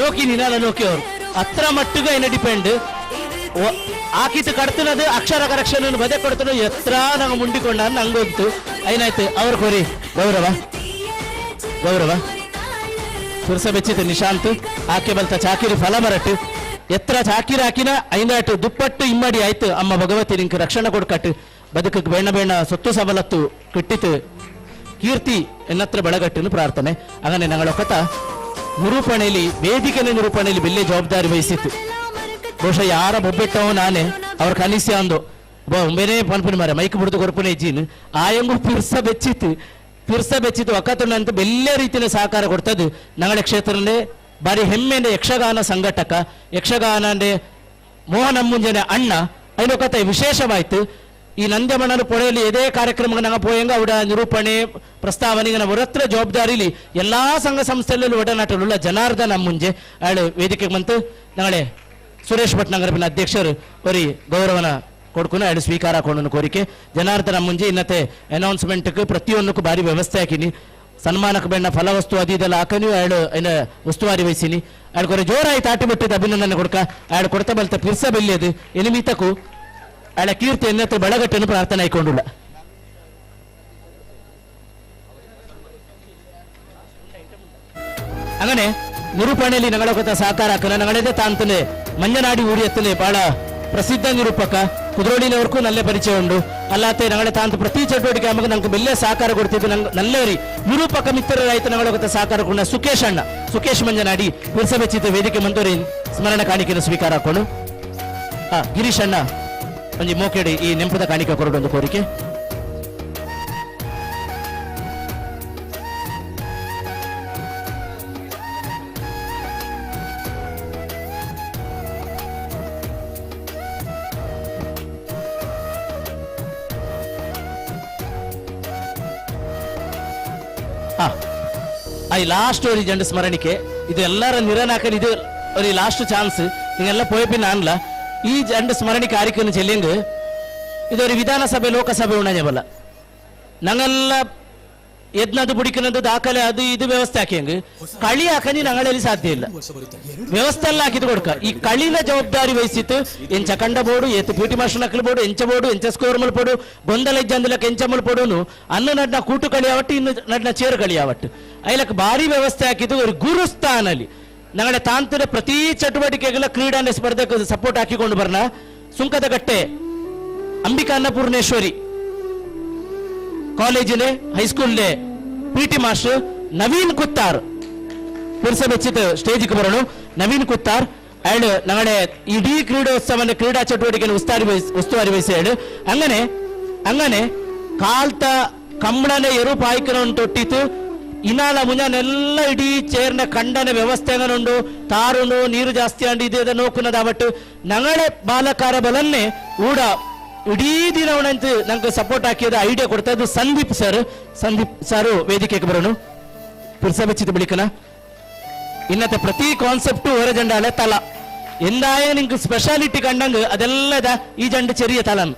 ನೋಕಿ ನೀನಲ್ಲ ನೋಕಿ ಅವರು ಹತ್ರ ಮಟ್ಟಿಗೆ ಐನ ಡಿಪೆಂಡ್ ಆಕಿತ್ತು ಕಡ್ತನದು ಅಕ್ಷರ ಕರೆಕ್ಷನ್ ಬದೆ ಕೊಡ್ತಾನ ಎತ್ರ ನಂಗೆ ಮುಂಡಿಕೊಂಡ ನಂಗೊತ್ತು ಏನಾಯ್ತು ಅವ್ರ ಕೋರಿ ಗೌರವ ಗೌರವ ಪುರುಷ ಬೆಚ್ಚಿತ್ತು ನಿಶಾಂತ್ ಆಕೆ ಬಲ್ತ ಚಾಕಿರಿ ಫಲ ಮರಟ್ಟು ಎತ್ರ ಚಾಕಿರಿ ಹಾಕಿನ ಐನಾಟು ದುಪ್ಪಟ್ಟು ಇಮ್ಮಡಿ ಆಯ್ತು ಅಮ್ಮ ಭಗವತಿ ನಿಂಗೆ ರಕ್ಷಣೆ ಕೊಡ್ಕಟ್ಟು ಬದುಕಕ್ಕೆ ಬೇಣ ಬೇಣ ಸೊತ್ತು ಸಬಲತ್ತು ಕಿಟ್ಟಿತು ಕೀರ್ತಿ ಎನ್ನತ್ರ ಬೆಳಗಟ್ಟನ್ನು ಪ್ರಾರ್ಥನೆ. ಹಾಗಾನೆ ഞങ്ങളൊക്കത്ത ನಿರೂಪಣೆಯಲ್ಲಿ ವೇದಿಕೆನ ನಿರೂಪಣೆಯಲ್ಲಿ ಬೆಲ್ಲೆ ಜವಾಬ್ದಾರಿ ವಹಿಸಿತ್ತು. ಬಹುಶಃ ಯಾರ ಬೊಬ್ಬೆಟ್ಟವೋ ನಾನೇ ಅವ್ರ ಕನಿಸಿ ಅಂದು ಒಮ್ಮೆನೇ ಪನ್ಪುನಿ ಮಾರೆ ಮೈಕ್ ಬಿಡ್ದು ಕೊರ್ಪುನೆ ಇಜ್ಜಿನ್ ಆಯಂಗು ಪಿರ್ಸ ಬೆಚ್ಚಿತ್ತು ಪಿರ್ಸ ಬೆಚ್ಚಿತ್ತು ಒಕ್ಕತುಂಡಂತ ಬೆಲ್ಲೆ ರೀತಿಯ ಸಹಕಾರ ಕೊಡ್ತದ್ದು ഞങ്ങളുടെ ಕ್ಷೇತ್ರನೇ ಬಾರಿ ಹೆಮ್ಮೆಂಡೆ ಯಕ್ಷಗಾನ ಸಂಘಟಕ ಯಕ್ಷಗಾನಂಡೆ ಮೋಹನ ಮುಂಜಾನೆ ಅಣ್ಣ ಐನೊಕತೆ ವಿಶೇಷವಾಯ್ತು. ಈ ನಂದ್ಯಮಣ್ಣನ ಪೊಳೆಯಲ್ಲಿ ಎದೇ ಕಾರ್ಯಕ್ರಮಕ್ಕೆ ನಂಗೆ ಪೋಯಂಗ ಅವಡ ನಿರೂಪಣೆ ಪ್ರಸ್ತಾವನೆಗೆ ನಾವು ಹೊರತ್ರ ಜವಾಬ್ದಾರಿಲಿ ಎಲ್ಲಾ ಸಂಘ ಸಂಸ್ಥೆಯಲ್ಲೂ ಒಡನಾಟലുള്ള ಜನಾರ್ದನ ಮುಂಜೆ ಆಳು ವೇದಿಕೆಗೆ ಬಂತು ನಾಳೆ ಸುರೇಶ್ ಭಟ್ನಗರಪಿನ ಅಧ್ಯಕ್ಷರು ಒರಿ ಗೌರವನ ಕೊಡ್ಕೊಂಡು ಆಳು ಸ್ವೀಕಾರ ಕೊಂಡು ಕೋರಿಕೆ ಜನಾರ್ದನ ಮುಂಜೆ ಇನ್ನತೆ ಅನೌನ್ಸ್ಮೆಂಟ್ಗೆ ಪ್ರತಿಯೊಂದಕ್ಕೂ ಭಾರಿ ವ್ಯವಸ್ಥೆ ಹಾಕಿನಿ ಸನ್ಮಾನಕ್ಕೆ ಬೇಡ ಫಲವಸ್ತು ಅದು ಇದೆಲ್ಲ ಹಾಕನಿ ಆಳು ಏನ ಉಸ್ತುವಾರಿ ವಹಿಸಿನಿ ಆಳು ಕೊರೆ ಜೋರಾಯ್ತು ಆಟ ಬಿಟ್ಟಿದ್ದು ಅಭಿನಂದನೆ ಕೊಡ್ಕ ಆಳು ಕೊಡ್ತಾ ಬಲ್ತ ಪಿರ್ಸ ಬೆಲ್ಲಿಯದು ಎನಿಮಿತಕ್ಕೂ ಆಳ ಕೀರ್ತಿ ಎನ್ನತ್ತೆ ಬೆಳಗಟ್ಟನ್ನು ಪ್ರಾರ್ಥನೆ ಆಯ್ಕೊಂಡಿಲ್ಲ. അങ്ങനെ ನಿರೂಪಣೆಯಲ್ಲಿ ഞങ്ങളൊക്കെ ಸಹಕಾರ ಹಾಕನ ഞങ്ങളെ ತಾಂತನೆ ಮಂಜನಾಡಿ ಊರಿಯತ್ತನೆ ಬಹಳ ಪ್ರಸಿದ್ಧ ನಿರೂಪಕ ಕುದ್ರೋಳಿನವರ್ಗೂ ನಲ್ಲ ಪರಿಚಯ ಉಂಡು ಅಲ್ಲಾತೆ ഞങ്ങളെ ತಾಂತ ಪ್ರತಿ ಚಟುವಟಿಕೆ ಆಮಗ ನಂಗೆ ಬೆಲ್ಲೆ ಸಹಕಾರ ಕೊಡ್ತಿದ್ದು ನಂಗೆ ನಲ್ಲೇರಿ ನಿರೂಪಕ ಮಿತ್ರರಾಯ್ತು ഞങ്ങളൊക്കെ ಸಹಕಾರ ಕೊಡ ಸುಕೇಶ್ ಅಣ್ಣ ಸುಕೇಶ್ ಮಂಜನಾಡಿ ಪುರಸಭೆ ವೇದಿಕೆ ಮಂತೂರಿ ಸ್ಮರಣ ಕಾಣಿಕೆಯನ್ನು ಸ್ವೀಕಾರ ಹಾಕೊಂಡು ಗಿರೀಶ್ ಅಣ್ಣ ಒಂಜಿ ಮೋಕೆಡಿ ಈ ನೆಂಪುದ ಕಾಣಿಕೆ ಕೊರಡೊಂದು ಕೋರಿಕೆ. I last ഒരു ಜಂಡು ಸ್ಮರಣಿಕೆ ಇದು ಎಲ್ಲರ ನಿರನಾಕನ್ ಇದು ഒരു ಲಾಸ್ಟ್ ಚಾನ್ಸ್ ಹಿಂಗೆಲ್ಲ ಪೋಯಪಿನ ಅನ್ಲ ಈ ಜಂಡು ಸ್ಮರಣಿಕೆ ಆರಿಕನ್ನು ಚೆಲ್ಲಿಂಗ್ ಇದು ವಿಧಾನಸಭೆ ಲೋಕಸಭೆ ಉಣ್ಣಬಲ್ಲ ನಂಗೆಲ್ಲ ಎದ್ನದು ಬುಡಿಕನದು ದಾಖಲೆ ಅದು ಇದು ವ್ಯವಸ್ಥೆ ಹಾಕಿ ಹಂಗ ಕಳಿ ಹಾಕನಿ ನಂಗಳಲ್ಲಿ ಸಾಧ್ಯ ಇಲ್ಲ ವ್ಯವಸ್ಥೆ ಎಲ್ಲ ಹಾಕಿದ್ ಕೊಡ್ಕ ಈ ಕಳಿನ ಜವಾಬ್ದಾರಿ ವಹಿಸಿತ್ತು ಎಂಚ ಕಂಡ ಬೋರ್ಡು ಏತು ಪಿ ಟಿ ಮಾಸ್ಟರ್ ನಕಲು ಬೋರ್ಡು ಎಂಚ ಬೋರ್ಡು ಎಂಚ ಸ್ಕೋರ್ ಮಲ್ಪೋಡು ಗೊಂದಲ ಇಜ್ಜಂದಿಲಕ್ಕ ಎಂಚ ಮಲ್ಪೋಡುನು ಅನ್ನ ನಡ್ನ ಕೂಟು ಕಳಿ ಆವಟ್ಟು ಇನ್ನು ನಡ್ನ ಚೇರು ಕಳಿ ಆವಟ್ಟು ಐಲಕ್ ಭಾರಿ ವ್ಯವಸ್ಥೆ ಹಾಕಿದ್ದು ಒಂದು ಗುರುಸ್ಥಾನಲ್ಲಿ ನಗಡೆ ತಾಂತ್ರಿಕ ಪ್ರತಿ ಚಟುವಟಿಕೆಗಳ ಕ್ರೀಡಾ ಸ್ಪರ್ಧೆ ಸಪೋರ್ಟ್ ಹಾಕಿಕೊಂಡು ಬರ್ನ Sunkadakatte Ambika Annapoorneshwari ಕಾಲೇಜಿನೆ ಹೈಸ್ಕೂಲ್ಲೆ P T master Naveen Kuttar ಪುರಸಭೆ ಸ್ಟೇಜಿಗೆ ಬರೋಣ ನವೀನ್ ಕುತ್ತಾರ್ ಅಂಡ್ ನಗಡೆ ಇಡೀ ಕ್ರೀಡೋತ್ಸವನ ಕ್ರೀಡಾ ಚಟುವಟಿಕೆಯನ್ನು ಉಸ್ತುವಾರಿ ವಹಿಸಿ ಹೇಳು ಅಂಗನೆ ಅಂಗನೆ ಕಾಲ್ತ ಕಂಬಳನೆ ಎರು ಪಾಯ್ಕನ ತೊಟ್ಟಿತ್ತು ಇನಾಲ ಮುಂಜಾನೆಲ್ಲ ಇಡೀ ಚೇರ್ನ ಕಂಡನ ವ್ಯವಸ್ಥೆ ಉಂಡು ತಾರುಂಡು ನೀರು ಜಾಸ್ತಿ ಅಂಡು ಇದೆ ನೋಕುನದಾವಟ್ಟು ನಗಡೆ ಬಾಲಕಾರ ಬಲನ್ನೇ ಊಡ ಇಡೀ ದಿನ ಅವನಂತ ನಂಗೆ ಸಪೋರ್ಟ್ ಹಾಕಿದ ಐಡಿಯಾ ಕೊಡ್ತಾ ಇದ್ದು ಸಂದೀಪ್ ಸರ್. ಸಂದೀಪ್ ಸರ್ ವೇದಿಕೆಗೆ ಬರೋಣ ಪುರಸಭೆ ಬಳಿಕನ ಇನ್ನത്തെ ಪ್ರತಿ ಕಾನ್ಸೆಪ್ಟು ಹೊರ ಜಂಡಾಲೆ ತಲ ಎಂದಾಯ ನಿಂಗೆ ಸ್ಪೆಷಾಲಿಟಿ ಕಂಡಂಗೆ ಅದೆಲ್ಲದ ಈ ಜಂಡು ಚೆರಿಯ ತಲನ್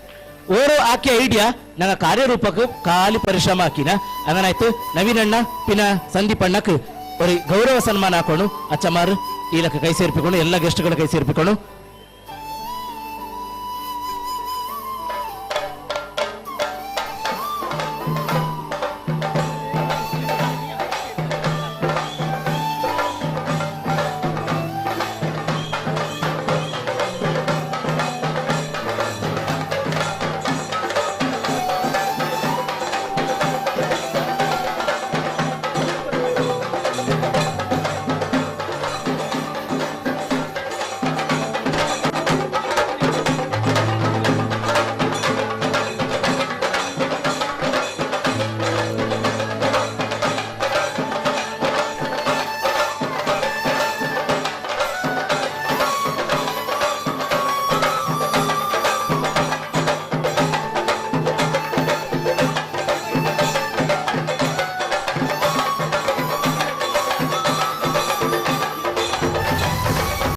ಓರೋ ಆಕೆ ಐಡಿಯಾ ನಂಗೆ ಕಾರ್ಯರೂಪಕ್ಕೆ ಖಾಲಿ ಪರಿಶ್ರಮ ಹಾಕಿನ ಹಂಗನಾಯ್ತು ನವೀನಣ್ಣ ಪಿನ ಸಂದೀಪ್ ಅಣ್ಣಕ್ಕೆ ஒரு ಗೌರವ ಸನ್ಮಾನ ಹಾಕೊಂಡು ಅಚ್ಚಮಾರು ಈ ಲೆಕ್ಕ ಕೈ ಸೇರ್ಪಿಕೊಂಡು ಎಲ್ಲ ಗೆಸ್ಟ್ಗಳ ಕೈ ಸೇರ್ಪಿಕೊಂಡು.